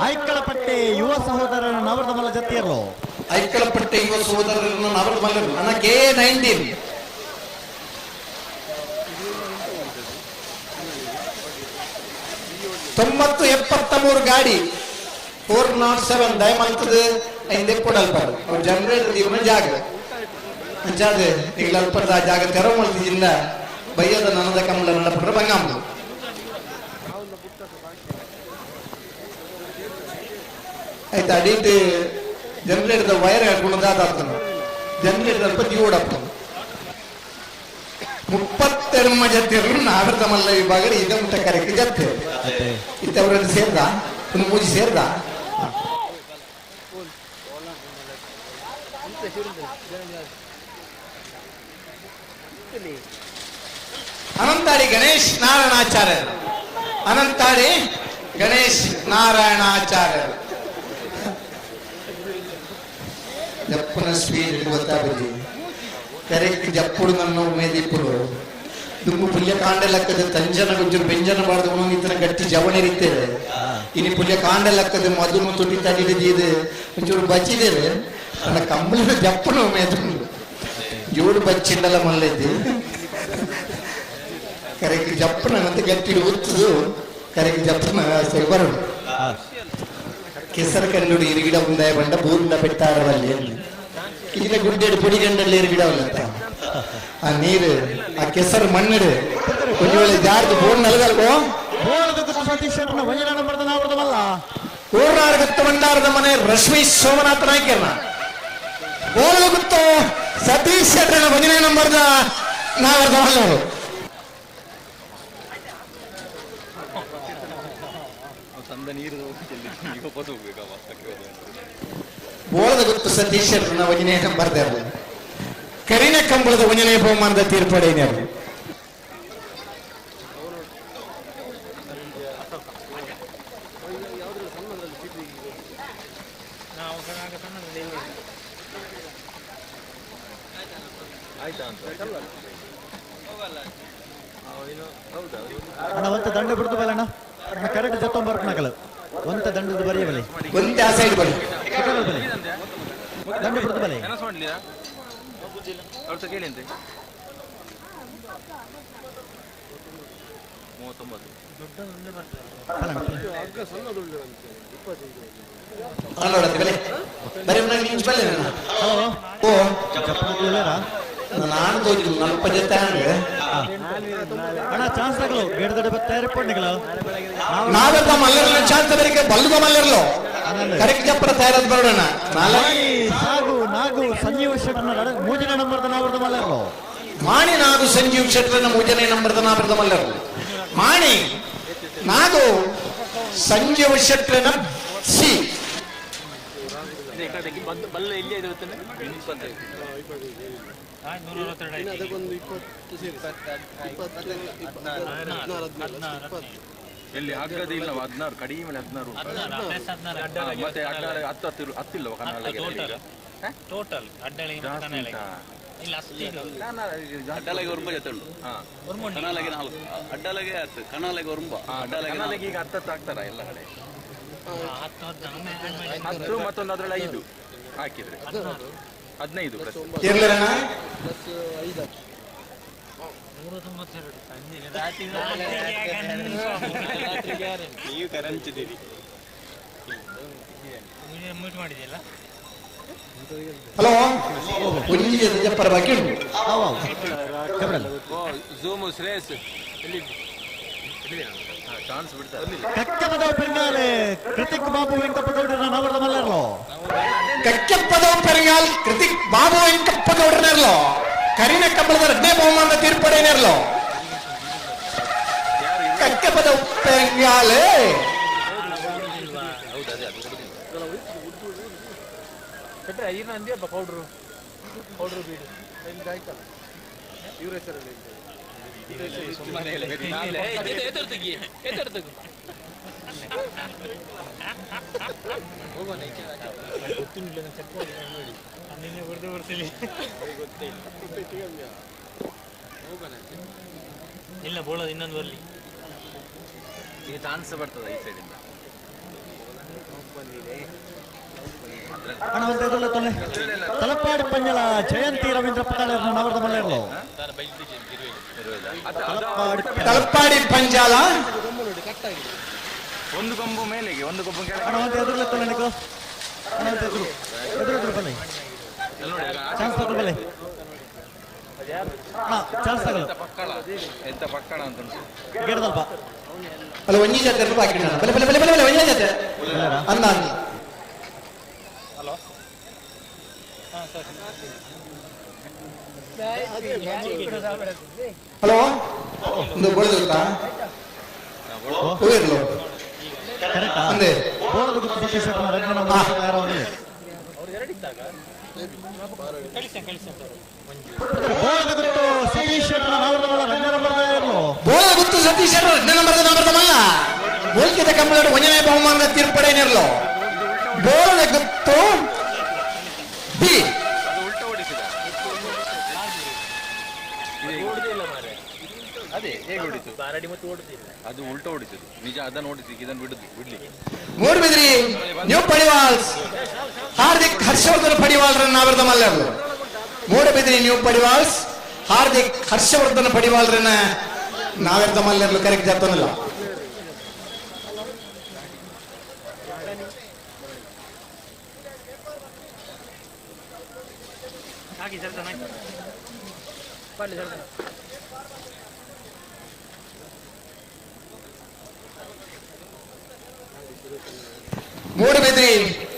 ಐಕಳಪಟ್ಟೆ ಯುವ ಸಹೋದರರ ನವರದಮಲ್ಲ ಜತ್ತಿಯರ್ಲು. ಐಕಳಪಟ್ಟೆ ಯುವ ಸಹೋದರರನ್ನು ನವರದಮಲ್ಲ ನನ್ನ K19. ತೊಂಬತ್ತು 73 ಗಾಡಿ 407 ದಯಮಲ್ತದ ಐದು ಕೊಡಲ್ಪಾಡು ಅವ್ರು ಜನರೇಟರ್ ಇವನ ಜಾಗ ಅಂಚಾದ ಈಗ ಅಲ್ಪದ ಆ ಜಾಗ ತೆರವು ಮಲ್ತಿದ್ದಿಂದ ಬಯ್ಯದ ನನದ ಕಮಲ ನಡಪಟ್ರೆ ಬಂಗಾಂಬು. ಆಯ್ತು ಅಡಿಟ್ ಜನರೇಟರ್ ವೈರ್ ಹಾಕೊಂಡು ದಾದಾಗ್ತಾನೆ ಜನರೇಟರ್ ಅಲ್ಪ ದಿವಡಪ್ತಾನೆ. 32 ಜತ್ತಿರು ನಾವಿರದ ಮಲ್ಲ ವಿಭಾಗ ಈಗ ಮುಟ್ಟ ಕರೆಕ್ಟ್ ಜತ್ತೆ ಇತ್ತವರಲ್ಲಿ ಸೇರ್ದ ಒಂದು ಮೂಜಿ ಸೇರ್ದ. ಅನಂತಾಡಿ ಗಣೇಶ್ ನಾರಾಯಣಾಚಾರ್ಯರು. ಅನಂತಾಡಿ ಗಣೇಶ್ ನಾರಾಯಣಾಚಾರ್ಯರು. ಜಪ್ಪನ ಸ್ಪೀಡ್ ಗೊತ್ತಾಗುದು ಕರೆಕ್ಟ್ ಜಪ್ಪುಡು ನನ್ನ ಉಮೇದಿಪ್ಪುಡು ದುಂಬು ಪುಲ್ಯ ಕಾಂಡ ಲೆಕ್ಕದ ತಂಜನ ಗುಜ್ಜರು ಬೆಂಜನ ಬಾರ್ದು ಉಣಗಿತ್ತನ ಗಟ್ಟಿ ಜವಣಿರಿತ್ತೇವೆ. ಇನಿ ಪುಲ್ಯ ಕಾಂಡ ಲೆಕ್ಕದ ಮಧುನು ತುಟಿ ತಡಿಡಿದೀದು ಒಂಚೂರು ಬಚ್ಚಿದೇವೆ. ನನ್ನ ಕಂಬಳಿನ ಜಪ್ಪನ ಉಮೇದುಂಡು ಜೋಡು ಬಚ್ಚಿಂಡಲ ಮಲ್ಲೈತಿ ಕರೆಕ್ಟ್ ಜಪ್ಪನ ಮತ್ತೆ ಗಟ್ಟಿ ಉತ್ತದು ಕರೆಕ್ಟ್ ಜಪ್ಪನ ಬರೋದು. ಕೆಸರು ಕಂಡು ಇರುಗಿಡ ಉಂದಾಯ ಬಂಡ ಬೂರುಂಡ ಪೆಟ್ಟಾರವಲ್ಲಿ ಇಲ್ಲಿನ ಗುಡ್ಡೆಡು ಪೊಡಿ ಗಂಡಲ್ಲಿ ಇರುಗಿಡ ಆ ನೀರು ಆ ಕೆಸರು ಮಣ್ಣಿಡು ಒಂದು ವೇಳೆ ಜಾರ್ದು ಬೋರ್ಡ್ ನಲಗಲ್ವೋ ಊರ್ನಾರ್ಗುತ್ತ ಮಂಡಾರದ ಮನೆ ರಶ್ಮಿ ಸೋಮನಾಥ ನಾಯ್ಕರ್ನ ಬೋರ್ಗುತ್ತೋ ಸತೀಶ್ ಶೆಟ್ಟರ್ನ ಒಂದನೇ ನಂಬರ್ದ ನಾವರ್ದ ಮಲ್ಲವರು. ಬೋಳದ ಗೊತ್ತು ಸತೀಶ್ ಶೆಟ್ಟರ್ನ ಒಂದನೇ ನಂಬರ್ದ ಕರಿನ ಕಂಬಳದ ಒಂದನೇ ಬಹುಮಾನದ ತೀರ್ಪಡೆಯವರು. ಅಣ್ಣ ಒಂತ ದಂಡ ಬಿಡ್ತು ಬಲ್ಲ ಅಣ್ಣ ಅಣ್ಣ ಕರೆಕ್ಟ್ ಜತ್ತೊಂಬರ್ಕನಕಲು ಒಂತ ದಂಡದ ಬರೆಯ ಬಲೆ ಒಂದೇ ಆ ಸೈಡ್ ಬಲಿ ಬಲೆ ದಂಡ ಬಿಡ್ತು ಬಲೆ ನಾನು ತೋಜಿಲ್ಲ ನಲ್ಪ ಜೊತೆ ಅಣ್ಣ ಚಾನ್ಸ್ ತಗಲು ಬೇಡದಡೆ ಬತ್ತಾರೆ ಪೊಣ್ಣಿಗಳು ನಾವೆಲ್ಲ ಮಲ್ಲರ್ಲ ಚಾನ್ಸ್ ಬರೀಕೆ ಬಲ್ಲುಗ ಮಲ್ಲರ್ಲು ಕರೆಕ್ಟ್ ಜಪ್ಪರ ತಯಾರಾದ ಬರೋಣ. ನಾಗು ನಾಗು ಸಂಜೀವ ಶೆಟ್ಟರ್ನ ಮೂಜನೇ ನಂಬರ್ದ ನಾವರ್ದ ಮಲ್ಲರ್ಲು. ಮಾಣಿ ನಾಗು ಸಂಜೀವ್ ಶೆಟ್ಟರ್ನ ಮೂಜನೇ ನಂಬರ್ದ ನಾವರ್ದ ಮಲ್ಲರ್ಲು. ಮಾಣಿ ನಾಗು ಸಂಜೀವ ಶೆಟ್ಟರ್ನ ಸಿ ಎಲ್ಲಿ ಹಗ್ಗದ ಇಲ್ಲ 16 ಕಡಿಮೆ 16 ಮತ್ತೆ 16 ಹತ್ತು ಹತ್ತು ಹತ್ತಿಲ್ಲವ ಕನ್ನಡ ಟೋಟಲ್ ಅಡ್ಡಳಿಗೆ ಇಲ್ಲ ಅಡ್ಡಲಾಗಿ ಒರುಂಬ ಜೊತೆ ಉಂಟು. ಕನಾಲಗೆ 4 ಅಡ್ಡಲಾಗೆ 10 ಕನಾಲಗೆ ಒರುಂಬ ಅಡ್ಡಲಾಗೆ ಈಗ 10 ಹಾಕ್ತಾರ ಎಲ್ಲ ಕಡೆ 10 ಮತ್ತೊಂದು ಅದರಲ್ಲಿ 5 ಹಾಕಿದ್ರೆ 15 ಪ್ಲಸ್ ನೀವು ಕರಂಚಿದ್ದೀರಿ ಮ್ಯೂಟ್ ಮಾಡಿದೆಯಲ್ಲ. ಹಲೋ ಒಂಜಿ ಜಪ್ಪರ ಬಾಕಿ ಉಂಟು. ಝೂಮ್ ಶ್ರೇಯಸ್ ಚಾನ್ಸ್ ಬಿಡ್ತಾರೆ. ಕಕ್ಕಪದ ಪೆಂಗಾಲೆ ಕೃತಿಕ್ ಬಾಬು ವೆಂಕಪ್ಪಗೌಡರ ನವರದ ಮಲ್ಲರ್ಲೋ. ಕಕ್ಕೆಪ್ಪದ ಪೆರಂಗಾಲ್ ಕೃತಿಕ್ ಬಾಬು ವೆಂಕಪ್ಪಗೌಡರನೇರ್ಲೋ ಕರಿನ ಕಂಬಳದ ಎರಡನೇ ಬಹುಮಾನದ ತೀರ್ಪಡೆಯನೇರ್ಲೋ ಕಕ್ಕೆಪ್ಪದ ಪೆರಂಗಾಲೆ. ಪೌಡ್ರು ಪೌಡ್ರು ಬೀಡು ಇವ್ರ ಹೆಸರಲ್ಲಿ ಇಲ್ಲ ಬೋಳೋದು ಇನ್ನೊಂದು ಬರಲಿ. ಈಗ ಚಾನ್ಸ್ ಬರ್ತದೆ ಈ ಸೈಡಿಂದ. ಅಣ್ಣ ಒಂತ ಎದುರಲ್ಲ ತೊಲೆ ತಲಪಾಡಿ ಪಂಜಲ ಜಯಂತಿ ರವೀಂದ್ರ ಪಟಾಳರ್ನ ನವರದ ಮಲ್ಲರ್ಲು. ತಲಪಾಡಿ ಪಂಜಾಲ ಒಂದು ಕೊಂಬು ಮೇಲೆಗೆ ಒಂದು ಕೊಂಬು ಕೆಳಗೆ. ಅಣ್ಣ ಒಂತ ಎದುರಲ್ಲ ತೊಲೆ ನಿಕೋ. ಅಣ್ಣ ಒಂತ ಎದುರು ಎದುರು ಎದುರು ಬಲೆ ಚಾನ್ಸ್ ತಗೋ ಬಲೆ. ಅಣ್ಣ ಚಾನ್ಸ್ ತಗೋ ಎಂತ ಪಕ್ಕಳ ಅಂತ ಉಂಟು. ಗಿಡದಲ್ಪ ಅಲ್ಲ ಒಂಜಿ ಜೊತೆ ಬಾಕಿ ಬಲೆ ಬಲೆ ಬಲೆ ಬಲೆ ಬಲೆ ಒಂಜಿ ಜೊತೆ ಅನ್ನ ಅನ್ನ. ಹಲೋ ಹಾಂ ಸರ್. ಹಲೋ ಒಂದು ಬೋಳದ ಗೊತ್ತಾ ಹೋಗಿರ್ಲು ಕರೆಕ್ಟಾ ಅಂದೆ ಬೋಳದ ಗುತ್ತು ಸತೀಶ್ ಶೆಟ್ಟರ್ನ ಎರಡನೇ ನಂಬರ್ ತಯಾರಾಗಲಿ. ಬೋಳಗುತ್ತು ಸತೀಶ್ ನಂಬರದ ನಂಬರದ ಮಲ್ಲ ಬೋಲ್ಕಿದ ಕಂಬಳಡು ಒಂಜನೇ ಬಹುಮಾನದ ತೀರ್ಪಡೆನಿರಲು ಬೋಳದ ಗುತ್ತು ಬಿ ಅದೇ ಹೇಗೆ ಹೊಡಿತು ಅದು ಉಲ್ಟಾ ಹೊಡಿತದ್ದು ನಿಜ ಅದನ್ನು ಹೊಡಿಸಿ ಇದನ್ನು ಬಿಡುದು ಬಿಡ್ಲಿಕ್ಕೆ ಮೂಡುಬಿದ್ರಿ ನ್ಯೂ ಪಡಿವಾಲ್ಸ್ ಹಾರ್ದಿಕ್ ಹರ್ಷವರ್ಧನ್ ಪಡಿವಾಲ್ರನ್ನ ನಾವಿರದ ಮಲ್ಲರು. ಮೂಡುಬಿದ್ರಿ ನ್ಯೂ ಪಡಿವಾಲ್ಸ್ ಹಾರ್ದಿಕ್ ಹರ್ಷವರ್ಧನ್ ಪಡಿವಾಲ್ರನ್ನ ನಾವಿರದ ಮಲ್ಲರ್ಲು ಕರೆಕ್ಟ್ ಜಾತನಲ್ಲ. ಮೂಡುಬಿದ್ರಿ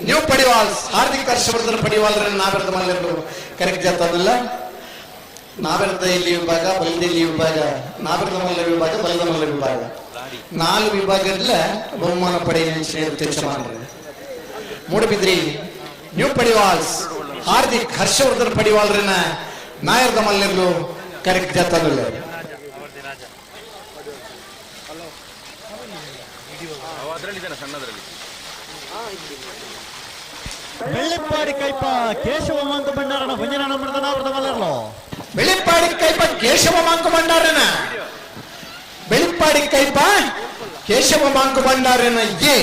ನ್ಯೂ ಪಡಿವಾಲ್ಸ್ ಹಾರ್ದಿಕ್ ಹರ್ಷವರ್ಧನ್ ಪಡಿವಾಲ್ರನ್ನ ನಾವಿರದ ಮಲ್ಲರ್ಲು ಕರೆಕ್ಟ್ ಜಾತನಲ್ಲ. ನಾವೆರದ ಇಲ್ಲಿ ವಿಭಾಗ, ಬಲದಲ್ಲಿ ವಿಭಾಗ, ನಾವೆರದ ಮಲ್ಲ ವಿಭಾಗ, ಬಲದ ಮಲ್ಲ ವಿಭಾಗ, ನಾಲ್ಕು ವಿಭಾಗದಲ್ಲ ಬಹುಮಾನ ಪಡೆಯ Moodbidri new Padiwals Hardik Harshavardhan ಪಡಿವಾಲ್ರನ್ನ ನಾಯರ್ದ ಮಲ್ಲರ್ಲು correct ಜಾತನಲ್ಲ. ಅದರಲ್ಲಿದ್ದಾನೆ ಸಣ್ಣದರಲ್ಲಿ. Bellippady Kaipa Keshava Monk ಭಂಡಾರನ ಒಂಜನ ನಂಬರದ ನಾವರದ ಮಲ್ಲರ್ಲು. Bellippady Kaipa Keshava Monk ಭಂಡಾರನ, Bellippady Kaipa Keshava Monk ಭಂಡಾರನ ಎ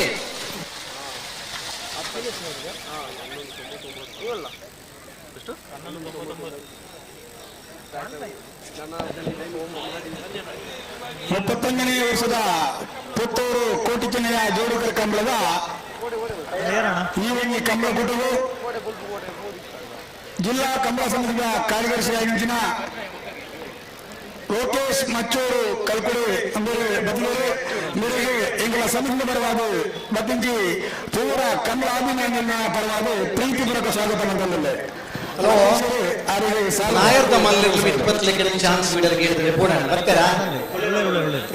31ನೇ ವರ್ಷದ ಪುತ್ತೂರು ಕೋಟಿ ಚೆನ್ನಯ್ಯ ಜೋಡುಕರ ಕಂಬಳದ ಈ ಒಂದು ಕಂಬಳ ಕೂಟವು ಜಿಲ್ಲಾ ಕಂಬಳ ಸಮಿತಿಯ ಕಾರ್ಯದರ್ಶಿಯಾಗಿದ್ದ ಲೋಕೇಶ್ ಮಚ್ಚೂರು ಕಲ್ಕುಡಿ ಅಂದರೆ ಬದಲೂರು ಮೇರೆಗೆ ಎಂಗಳ ಸಮಿತಿಯ ಪರವಾದ ಬತ್ತಿಂಚಿ ಪೂರ ಕಂಬಳ ಅಭಿನಂದನ ಪರವಾದ ಪ್ರೀತಿಪೂರ್ವಕ ಸ್ವಾಗತ ಮಂಡಲಲ್ಲಿ. ಹಲೋ ನಾಯರ್ದ ಮಲ್ಲರ್ಲು ಇಪ್ಪತ್ತಲಿಕ್ಕೆ ಚಾನ್ಸ್ ಬಿಡಲಿಕ್ಕೆ ಹೇಳಿದ್ರೆ ಪೋಣ ಬರ್ತಾರಾ?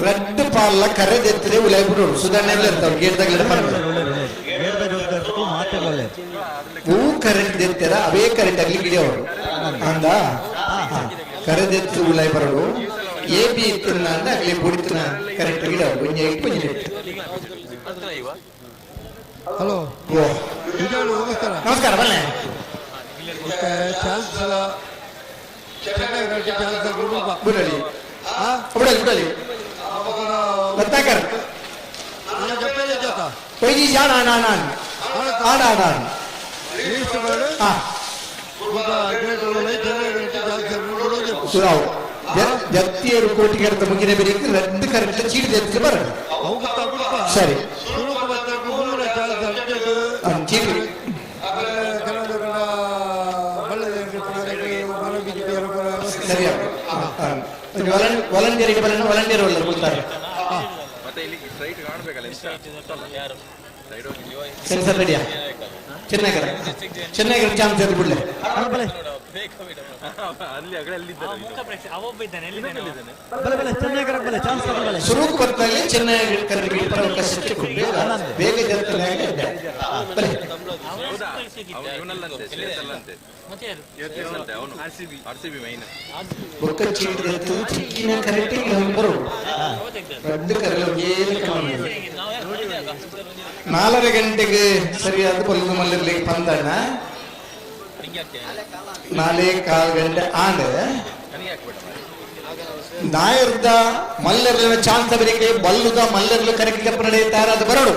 ರಡ್ಡು ಪಾಲ್ಲ ಕರೆದೆತ್ತರೆ ಉಲೈ ಬಿಡೋರು ಸುಧಾರಣೆ ಇರ್ತಾವೆ ಗೇಟ್ದಾಗಲೆಲ್ಲ ಪರ್ವಾಗಿಲ್ಲ. ಹೂ ಕರೆಂಟ್ ಎತ್ತರ ಅವೇ ಕರೆಂಟ್ ಆಗ್ಲಿ ಗಿಡಿಯವರು ಅಂದ ಕರೆದೆತ್ತು ಉಲೈ ಬರೋರು ಎ ಬಿ ಇತ್ತಿನ ಅಂದ ಆಗ್ಲಿ ಬುಡಿತಿನ ಕರೆಂಟ್ ಗಿಡವರು ಒಂಜಿ ಐಟ್ ಒಂಜಿ ನೆಟ್. ಹಲೋ ನಮಸ್ಕಾರ. ನಮಸ್ಕಾರ ಬನ್ನಿ. ಚಾನ್ಸ್ ಚಾನ್ಸ್ ಬಿಡಲಿ ಬಿಡಲಿ ಬಿಡಲಿ ರತ್ನಾಕರ್ ಪೈಜಿ ಜಾಣ ಆಣ ಆಣ ಆಣ ಆಣ ಆಣ ಸುರಾವ್ ಜತ್ತಿಯರು ಕೋಟಿಗರ್ತ ಮುಗಿನ ಬೇರೆ ರದ್ದು ಕರೆಂಟ್ ಚೀಟಿ ಜತ್ತಿ ಬರ ಸರಿ ಚೀಟಿ ಸರಿ ವಾಲಂಟಿಯರಿಗೆ ಬರೋಣ ವಾಲಂಟಿಯರ್ ಒಳ್ಳೆ ಕೊಡ್ತಾರೆ. ಮತ್ತೆ ಇಲ್ಲಿ ಸ್ಟ್ರೈಟ್ ಕಾಣಬೇಕಲ್ಲ ಸರಿ ಸರ್ ರೆಡಿಯಾ? ಚೆನ್ನೈಗರ ಚೆನ್ನೈಗರ ಚಾನ್ಸ್ ಎದ್ದು ಬಿಡ್ಲೆ. ಸುರುಕು ಬರ್ತಾಗಲಿ ಚೆನ್ನೈ ಕರೆಗೆ ಅವಕಾಶ ಬೇಗ ಬೊಕ್ಕ ಚೀಟಿ ಚಿಕ್ಕಿನ ಕರೆಕ್ಟ್ ಬರು ರದ್ದು ಕರೆಲ್ಲ 4:30 ಗಂಟೆಗೆ ಸರಿಯಾದ ಪೊಲೀಸ್ ಮಲ್ಲಿರ್ಲಿಕ್ಕೆ ಪಂದಣ್ಣ 4.15 ಗಂಟೆ ಆಂಡ್ ನಾಯರ್ದ ಮಲ್ಲರ್ಲಿನ ಚಾನ್ಸ್ ಅವರಿಗೆ ಬಲ್ಲುದ ಮಲ್ಲರ್ಲು ಕರೆಕ್ಟ್ ನಡೆಯುತ್ತಾರೆ ಅದು ಬರೋಡು.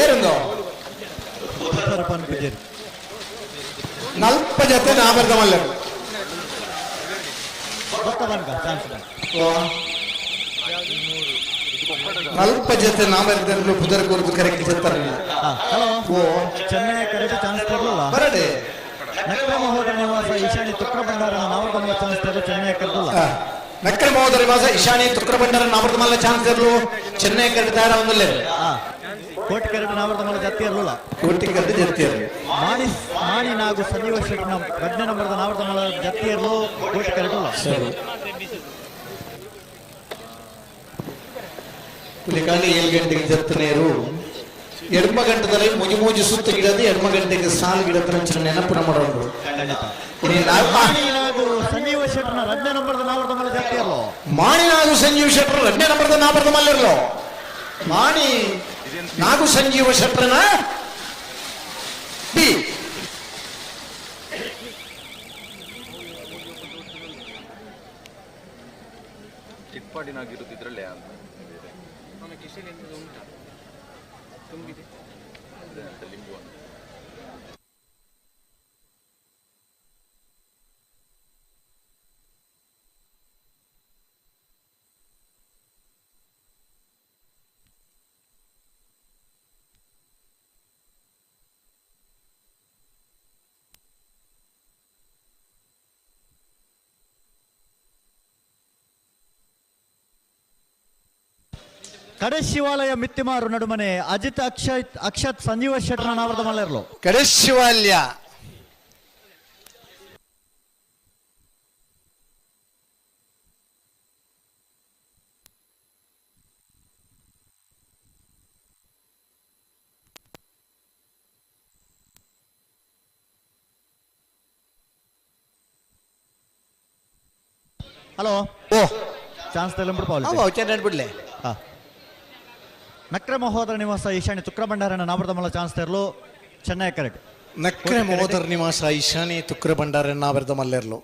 ಏರುಂದು ನಲ್ಪ ಜೊತೆ ನಾಬರ್ದ ಮಲ್ಲರು ನಲ್ಪ ಜೊತೆ ನಾಬರ್ದಲ್ಲೂ ಪುದರ್ ಕೊರದು ಕರೆಕ್ಟ್ ಜೊತೆ ಚೆನ್ನೈ ಕರೆಕ್ಟ್ ಚಾನ್ಸ್ ತರಲಿಲ್ಲ. ಬರಡೆ ನಕ್ರ ಮಹೋದರ ನಿವಾಸ ಈಶಾನಿ ತುಕ್ರ ಭಂಡಾರ ನಾವರ್ದ ಮಲ್ಲ ಚಾನ್ಸ್ ತರಲು ಚೆನ್ನೈ ಕರೆದಲ್ಲ. ನಕ್ರ ಮಹೋದರ ನಿವಾಸ ಈಶಾನಿ ತುಕ್ರ ಭಂಡಾರ ನಾವರ್ದ ಮಲ್ಲ ಚಾನ್ಸ್ ತರಲು ಚೆನ್ನೈ ಕರೆಕ್ಟ್ ತಯಾರ ಒಂದಲ್ಲೇ. ಕೋಟಿ ಕರೆಕ್ಟ್ ನಾವರ್ದ ಮಲ್ಲ ಜತ್ತಿ ಇರಲಿಲ್ಲ. ಕೋಟಿ ಕರೆಕ್ಟ್ ಜತ್ತಿ ಇರಲಿ. ಮಾಣಿ ಮಾಣಿ ನಾಗು ಸಂಜೀವ ಶೆಟ್ಟಿ ರಡ್ನೇ ನಂಬರ್ದ ನಾವರ್ದ ಮಲ್ಲ ಜತ್ತಿ ಇರಲು ಕೋಟಿ ಕರೆಕ್ಟ್ ಅಲ್ಲ. ಸರಿ. ಪುಲಿಕಾಂಡ 7 ಗಂಟೆಗೆ ಜತ್ತನೇರು ಎಡ್ಮ ಗಂಟೆದಲ್ಲಿ ಮುಜಿ ಮುಜಿ ಸುತ್ತ ಗಿಡದ ಎಡ್ಮ ಗಂಟೆಗೆ ಸಾಲು ಗಿಡದ ನೆನಪು ಮಾಡೋದು. ಸಂಜೀವ ಶೆಟ್ಟರ್ನ ರಡ್ನೇ ನಂಬರ್ದ ನಾವರ್ದ ಮಲ್ಲ ಜಾತಿಯಲ್ಲೋ. ಮಾಣಿನಾಗು ಸಂಜೀವ ಶೆಟ್ಟರ್ ರಡ್ನೇ ನಂಬರ್ದ ನಾವರ್ದ ಮಲ್ಲಿರ್ಲೋ. ಮಾಣಿ ನಾಗು ಸಂಜೀವ ಶೆಟ್ಟರ್ನ ಬಿ. ಚಿಕ್ಪಾಡಿನಾಗಿರುತ್ತಿದ್ರಲ್ಲೇ ಅಂತ ತುಂಬಿದೆ. ಲಿಂಬು ಅಂತ. ಕಡೆ ಶಿವಾಲಯ ಮಿತ್ತಿಮಾರು ನಡುಮನೆ ಅಜಿತ್ ಅಕ್ಷಯ್ ಅಕ್ಷತ್ ಸಂಜೀವ ಶೆಟ್ಟರ್ನ ನಾವರ್ದ ಮಲ್ಲೇರ್ಲು. ಕಡೆ ಶಿವಾಲಯ. ಹಲೋ. ಓ ಚಾನ್ಸ್ ತಗೊಂಡ್ಬಿಡು ಪಾವಲಿ. ಅವ ಚೆನ್ನ ಬಿಡ್ಲೆ. ಹಾ. ನಕ್ರೆ ಮಹೋದರ ನಿವಾಸ ಈಶಾನ್ಯ ತುಕ್ರ ಭಂಡಾರನ ನಾವರ್ದ ಮಲ್ಲ ಚಾನ್ಸ್ ತರಲು ಚೆನ್ನೈ ಕರೆಕ್ಟ್. ನಕ್ರೆ ಮಹೋದರ ನಿವಾಸ ಈಶಾನಿ ತುಕ್ರ ಭಂಡಾರ ನಾವರ್ದ ಮಲ್ಲೆರ್ಲು.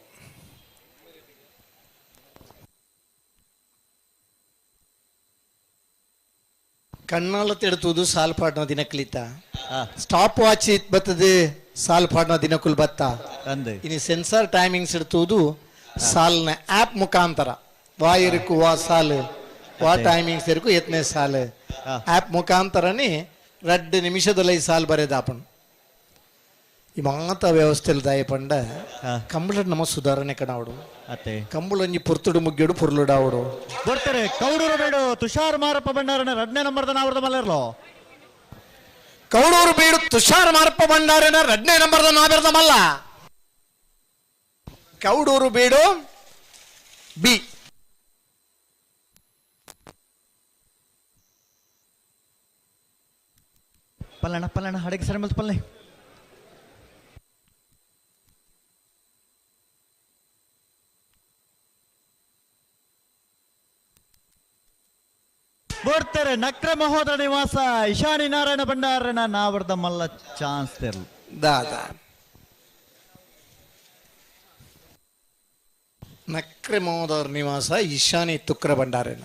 ಕಣ್ಣಾಲ ತೆಡ್ತುದು ಸಾಲ್ಪಾಡ್ನ ದಿನಕ್ಲಿತ ಸ್ಟಾಪ್ ವಾಚ್ ಬರ್ತದೆ ಸಾಲ್ಪಾಡ್ನ ದಿನಕುಲ್ ಬತ್ತ ಇನ್ನು ಸೆನ್ಸಾರ್ ಟೈಮಿಂಗ್ಸ್ ಇಡ್ತುದು ಸಾಲ್ನ ಆ್ಯಪ್ ಮುಖಾಂತರ ವಾ ಇರುಕು ವಾ ಸಾಲು ವಾ ಟೈಮಿಂಗ್ಸ್ ಇರುಕು ಎತ್ನೆ ಸಾಲು ಆ್ಯಪ್ ಮುಖಾಂತರನೇ 2 ನಿಮಿಷದಲ್ಲಿ ಸಾಲು ಬರೆದಾಪಣ. ಈ ಮಾತ ವ್ಯವಸ್ಥೆಲ್ ದಾಯ ಪಂಡ ಕಂಬಳ ನಮ್ಮ ಸುಧಾರಣೆ ಕಣಾವಡು ಕಂಬಳಂಜಿ ಪೊರ್ತುಡು ಮುಗ್ಗಿಡು ಪೊರ್ಲುಡಾವಡು. ಬರ್ತಾರೆ ಕೌಡೂರು ಬೇಡು ತುಷಾರ್ ಮಾರಪ್ಪ ಭಂಡಾರನ 2ನೇ ನಂಬರ್ದ ನಾವರ್ದ ಮಲ್ಲೇರ್ಲು. ಕೌಡೂರು ಬೇಡು ತುಷಾರ್ ಮಾರಪ್ಪ ಭಂಡಾರನ 2ನೇ ನಂಬರ್ದ ನಾವೆರ್ದ ಮಲ್ಲ. ಕೌಡೂರು ಬೀಡು ಬಿ. ಪಲ್ಲಣ ಪಲ್ಲಣ ಹಡಗೆ ಸರಿ ಮಲ್ತು ಪಲ್ಲೆ. ಬರ್ತಾರೆ ನಕ್ರ ಮಹೋದರ ನಿವಾಸ ಇಶಾನಿ ನಾರಾಯಣ ಭಂಡಾರನ ನಾವರ್ದ ಮಲ್ಲ ಚಾನ್ಸ್ ತೆರಲು. ದಾದಾ ನಕ್ರೆ ಮಹೋದರ ನಿವಾಸ ಈಶಾನಿ ತುಕ್ರ ಭಂಡಾರನ.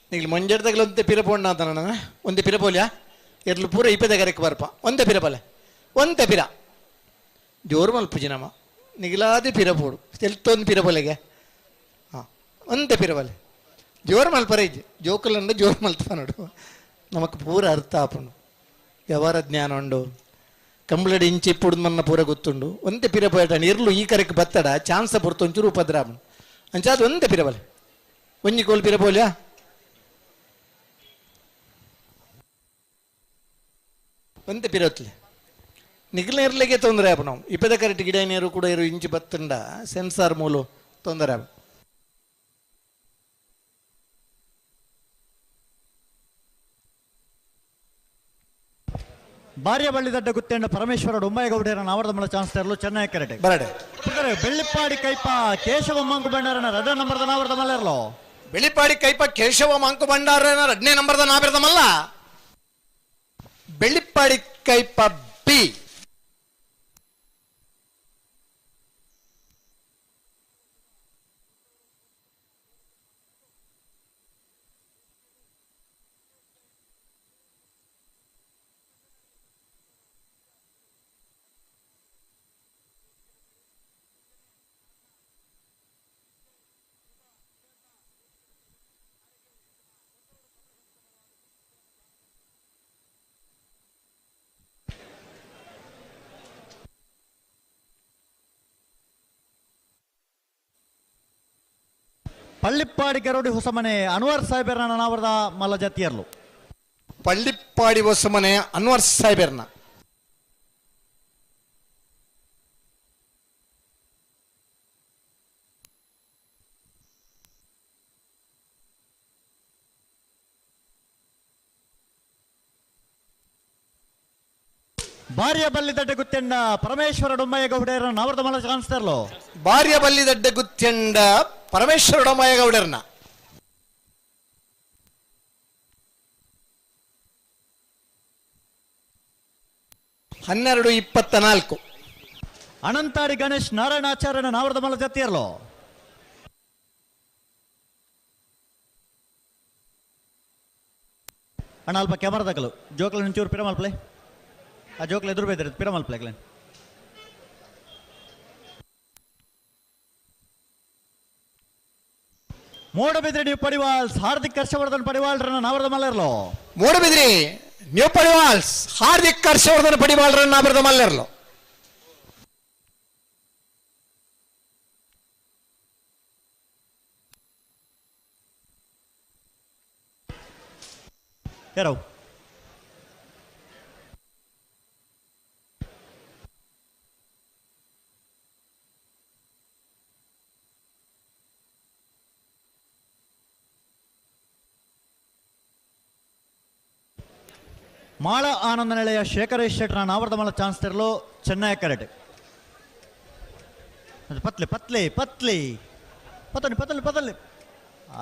ನೀವು ಮಂಜರ್ದಾಗಲ ಒಂತೆ ಪಿರಪೋಣ್ಣ ಅಂತ ನನ್ನ ಒಂದೇ ಪಿರಪೋಲ್ಯಾ ಎರ್ಲು ಪೂರ ಇಪ್ಪದ ಕರೆಕ್ ಬರ್ಪ ಒಂದೇ ಪಿರಪಲೆ ಒಂತೆ ಪಿರ ಜೋರು ಮಲ್ಪುಜಿ ನಮ್ಮ ನಿಗಿಲಾದಿ ಪಿರಪೋಡು ತೆಲ್ತೊಂದು ಪಿರಪೊಲೆಗೆ ಹಾಂ ಒಂತೆ ಪಿರಪಲೆ ಜೋರು ಮಲ್ಪರ ಇಜ್ಜಿ ಜೋಕುಲಂಡ ಜೋರು ಮಲ್ತ ನೋಡು ನಮಕ್ ಪೂರ ಅರ್ಥ ಆಪುಂಡು ವ್ಯವಹಾರ ಜ್ಞಾನ ಉಂಡು ಕಂಬಳಡಿ ಇಂಚಿ ಇಪ್ಪುಡು ಮನ್ನ ಪೂರ ಗೊತ್ತುಂಡು ಒಂತೆ ಪಿರಪೋಯಟ ಇರ್ಲು ಈ ಕರೆಕ್ ಬತ್ತಡ ಚಾನ್ಸ ಪೊರ್ತು ಒಂಚೂರು ಉಪದ್ರ ಆಪುಂಡು ಅಂಚಾದ ಒಂತೆ ಪಿರಪಲೆ ಒಂಜಿ ಕೋಲ್ ಪಿರಪೋಲ್ಯಾ ಒಂತೆ ಪಿರತ್ಲೆ ನಿಗ್ಲೇರ್ಲಿಗೆ ತೊಂದರೆ ಆಪ ನಾವು ಇಪ್ಪದ ಕರೆಕ್ಟ್ ಗಿಡ ನೀರು ಕೂಡ ಇರು ಇಂಚಿ ಬತ್ತಂಡ ಸೆನ್ಸಾರ್ ಮೂಲು ತೊಂದರೆ ಆಪ. ಭಾರ್ಯ ಬಳ್ಳಿದಡ್ಡ ಗುತ್ತೇಂಡ ಪರಮೇಶ್ವರ ಡೊಮ್ಮಾಯಗೌಡರ ನಾವರ್ದ ಮಲ್ಲ ಚಾನ್ಸ್ ತರಲು ಚೆನ್ನೈ ಕರೆಕ್ಟ್ ಬರಡೆ. ಬೆಳ್ಳಿಪ್ಪಾಡಿ ಕೈಪ ಕೇಶವ ಮಂಕು ಭಂಡಾರನ 2ನೇ ನಂಬರ್ದ ನಾವರ್ದ ಮಲ್ಲೇರ್ಲು. ಬೆಳ್ಳಿಪ್ಪಾಡಿ ಕೈಪ ಕೇಶವ ಮಂಕು ಭಂಡಾರನ 2ನೇ ನಂಬರ್ದ ನಾವೆರ್ದ ಮಲ್ಲ. ಬೆಳ್ಳಿಪ್ಪಾಡಿ ಕೈಪ ಬಿ. ಪಳ್ಳಿಪ್ಪಾಡಿ ಗರೋಡಿ ಹೊಸಮನೆ ಅನ್ವರ್ ಸಾಹೇಬರ್ನ ನಾವರದ ಮಲ್ಲ ಜಾತಿಯರ್ಲು. ಪಳ್ಳಿಪ್ಪಾಡಿ ಹೊಸಮನೆ ಅನ್ವರ್ ಸಾಹೇಬರ್ನ. ಭಾರ್ಯ ಬಲ್ಲಿದಡ್ಡೆ ಗುತ್ತೆಂಡ ಪರಮೇಶ್ವರ ಡೊಮ್ಮಯ್ಯ ಗೌಡರ ನಾವರದ ಮಲ್ಲ ಚಾನ್ಸ್ತಾರಲೋ. ಭಾರ್ಯ ಬಲ್ಲಿದಡ್ಡೆ ಗುತ್ತೆಂಡ ಪರಮೇಶ್ವರ ಡೊಮ್ಮಯ್ಯ ಗೌಡರನ್ನ. ಹನ್ನೆರಡು 24. ಅನಂತಾಡಿ ಗಣೇಶ್ ನಾರಾಯಣಾಚಾರ್ಯನ ನಾವರದ ಮಲ್ಲ ಜತ್ತಿಯರ್ಲೋ. ಅಣ್ಣ ಅಲ್ಪ ಕ್ಯಾಮರಾದಕಲು ಜೋಕ್ಲ ಒಂಚೂರು ಪಿರಮಲ್ಪ್ಲೆ. ಆ ಜೋಕ್ಲ ಎದುರು ಬೇದ್ರೆ ಪಿರಮಲ್ಪ್ಲೆ ಅಗ್ಲೇನ್. ಮೂಡಬಿದ್ರಿ ನೀವು ಪಡಿವಾಲ್ಸ್ ಹಾರ್ದಿಕ್ ಹರ್ಷವರ್ಧನ್ ಪಡಿವಾಳ್ರನ್ನ ನಾವರದ ಮಲ್ಲರ್ಲೋ. ಮೂಡಬಿದ್ರಿ ನ್ಯೂ ಪಡಿವಾಲ್ಸ್ ಹಾರ್ದಿಕ್ ಹರ್ಷವರ್ಧನ್ ಪಡಿವಾಳ್ರನ್ನ ನಾವರದ ಮಲ್ಲರ್ಲೋ. ಯಾರವು ಮಾಳ ಆನಂದ ನಿಲಯ ಶೇಖರೇಶ್ ಶೆಟ್ಟರ ನಾವರದ ಮಲ್ಲ ಚಾನ್ಸ್ ತೆರಲು ಚೆನ್ನೈ ಕರೆಟ್. ಪತ್ಲಿ ಪತ್ಲಿ ಪತ್ಲಿ ಪತಲಿ ಪತಲಿ ಪತಲಿ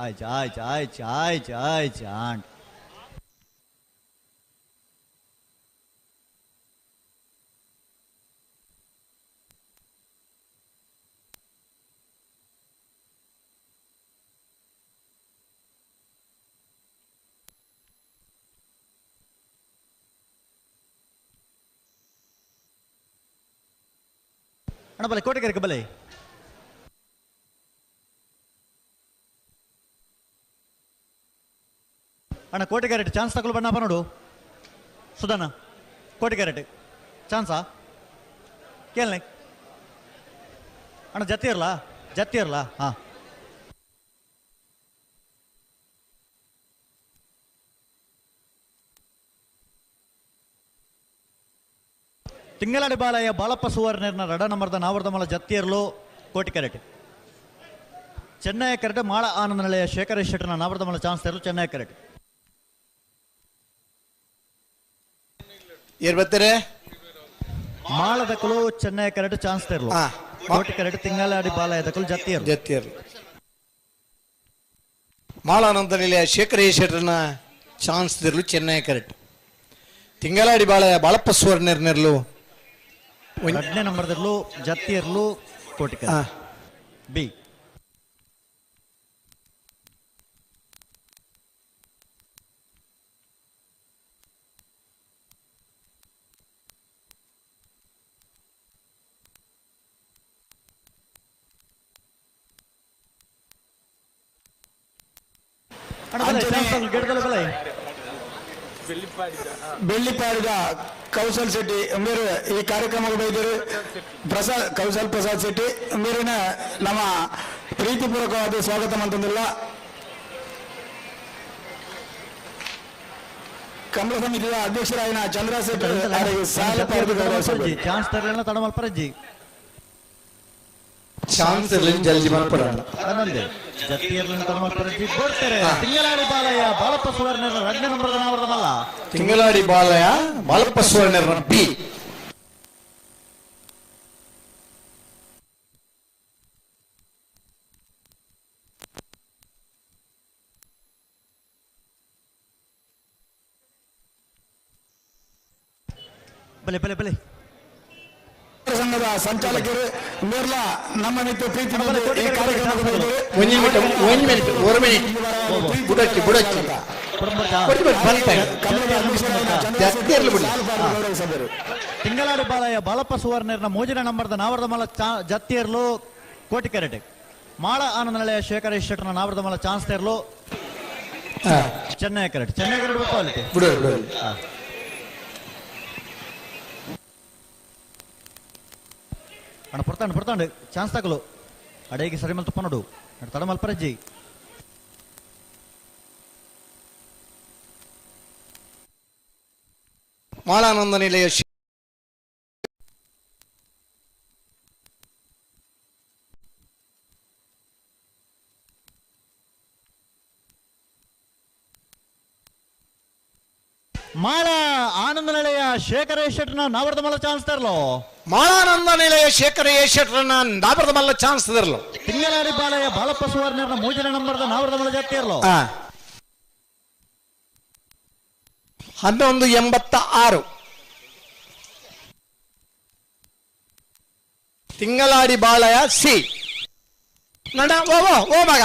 ಆಯ್ತು ಆಯ್ತು ಆಯ್ತು ಆಯ್ತು ಆಯ್ತು ಆಂಟ್. ಅಣ್ಣ ಬಲೆ ಕೋಟೆಗೆರೆಗೆ ಬಲೆ. ಅಣ್ಣ ಕೋಟೆಗೆರೆ ಚಾನ್ಸ್ ತಗೊಳ್ಳು ಬಣ್ಣಪ್ಪ ನೋಡು. ಸುಧಾನ ಕೋಟೆಗೆರೆ ಚಾನ್ಸಾ ಕೇಳನೆ ಅಣ್ಣ. ಜತ್ತಿ ಇರಲ್ಲ ಜತ್ತಿ ಇರಲ್ಲ. ಹಾಂ ತಿಂಗಳಾಡಿ ಬಾಲಯ್ಯ ಬಾಳಪ್ಪ ಸುವರ್ಣರ್ನ ರಡ ನಂಬರ್ದ ನಾವರ್ದ ಮಲ ಜತ್ತಿಯರ್ಲು ಕೋಟಿ ಕರೆಟ್. ಚೆನ್ನೈ ಕರೆಟ್ ಮಾಳ ಆನಂದ ನಿಲಯ ಶೇಖರ ಶೆಟ್ಟರ್ನ ನಾವರ್ದ ಮಲ ಚಾನ್ಸ್ ತೆರಲು ಚೆನ್ನೈ ಕರೆಟ್. ಏರ್ ಬರ್ತಾರೆ ಮಾಳದಕಲು ಚೆನ್ನೈ ಕರೆಟ್ ಚಾನ್ಸ್ ತೆರಲು ಕೋಟಿ ಕರೆಟ್ ತಿಂಗಳಾಡಿ ಬಾಲಯ್ಯ ದಕಲು ಜತ್ತಿಯರ್ಲು ಜತ್ತಿಯರ್ಲು. ಮಾಳಾನಂದ ನಿಲಯ ಶೇಖರ ಶೆಟ್ಟರ್ನ ಚಾನ್ಸ್ ತೆರಲು ಚೆನ್ನೈ ಕರೆಟ್. ತಿಂಗಳಾಡಿ ಬಾಲಯ್ಯ ಬಾಳಪ್ಪ ಸುವರ್ಣರ್ನೆರ್ಲು ಎರಡನೇ ನಂಬರ್ದಲ್ಲೂ ಜತ್ತಿಯರ್ಲು ಕೋಟಿ ಕರೆಟ್ ಬಿ. ಬೆಳ್ಳಿಪಾಡಿದ ಕೌಶಲ್ ಶೆಟ್ಟಿ ಮೇರು ಈ ಕಾರ್ಯಕ್ರಮಕ್ಕೆ ಬೈದರು. ಪ್ರಸಾದ್ ಕೌಶಲ್ ಪ್ರಸಾದ್ ಶೆಟ್ಟಿ ಮೇರಿನ ನಮ್ಮ ಪ್ರೀತಿಪೂರ್ವಕವಾದ ಸ್ವಾಗತ ಅಂತಂದಿಲ್ಲ. ಕಮಲ ಸಮಿತಿಯ ಅಧ್ಯಕ್ಷರಾಗಿನ ಚಂದ್ರ ಶೆಟ್ಟಿ ಅವರಿಗೆ ಸಾಲ ಪಡೆದು ಗೌರವಿಸಬೇಕು. ಚಾನ್ಸ್ ತರಲಿಲ್ಲ ತಡಮಲ್ಪರಜ್ಜಿ ಚಾನ್ಸ್ ಇರಲಿಲ್ಲ ಜಲ್ದಿ ಮಲ್ಪಡೋಣ. ತಿಂಗಳಾಡಿ ಬಾಲಯ್ಯ ಬಾಲಪ್ಪ ಸುವರ್ಣರ ಎರಡನೇ ನಂಬರ್ದ ನಾವರದ ಮಲ್ಲ. ತಿಂಗಳಾಡಿ ಬಾಲಯ್ಯ ಬಾಲಪ್ಪ ಸುವರ್ಣರ ಬಿ. ಬಲೆ ಬಲೆ ಬಲೆ. ಸಂಘದ ಸಂಚಾಲಕರು ಮೇರ್ಲಾ ನಮ್ಮ ಮಿತ್ರ ಪ್ರೀತಿ ಈ ಕಾರ್ಯಕ್ರಮಕ್ಕೆ ಬೈದರು. ಒಂದು ಮಿನಿಟ್ ಒಂದು ಮಿನಿಟ್ ಬುಡಕ್ಕಿ ಬುಡಕ್ಕಿ ತಿಂಗಳಾಡಿ ಬಾಲಯ್ಯ ಬಾಲಪ್ಪ ಸುವರ್ಣರ್ನ ಮೋಜಿನ ನಂಬರ್ದ ನಾವರದ ಮಲ್ಲ ಜತ್ತಿಯರ್ಲು ಕೋಟಿ ಕರೆಟೆ. ಮಾಳ ಆನಂದ ನಿಲಯ ಶೇಖರ ಶೆಟ್ಟರ್ನ ನಾವರದ ಮಲ್ಲ ಚಾನ್ಸ್ ತೆರಲು ಚೆನ್ನೈ ಕರೆಟ್. ಚೆನ್ನೈ ಕರೆಟ್ ಗೊತ್ತಾಗಲಿಕ್ಕೆ ಬಿಡು. ಅಣ್ಣ ಪೊರ್ತಾಂಡು ಪೊರ್ತಾಂಡು ಚಾನ್ಸ್ ತಗಲು ಅಡೇಗೆ ಸರಿ ಮಲ್ತು ಪನ್ನಡು ತಡ ಮಲ್ಪರಜ್ಜಿ. ಮಾಳಾನಂದ ನಿಲಯ ಮಾಳ ಆನಂದ ನಿಲಯ ಶೇಖರ ಶೆಟ್ಟರ್ನ ನಾವರ್ದಮಲ್ಲ ಚಾನ್ಸ್ ತರಲು. ಮಾಳಾನಂದ ನಿಲಯ ಶೇಖರ ಶೆಟ್ಟರ್ನ ನಾವರ್ದಮಲ್ಲ ಚಾನ್ಸ್ ತರಲು. ತಿಂಗಳಾಡಿ ಬಾಲಯ್ಯ ಬಾಲಪ್ಪ ಸುವರ್ಣರ್ನ ಮೂಜನ ನಂಬರ್ದ ನಾವರ್ದಮಲ್ಲ ಜಾತಿ ಇರಲು. 11:86. ತಿಂಗಳಾಡಿ ಬಾಳಯ್ಯ ಸಿ ನಡ ಓ ಓ ಓ ಮಗ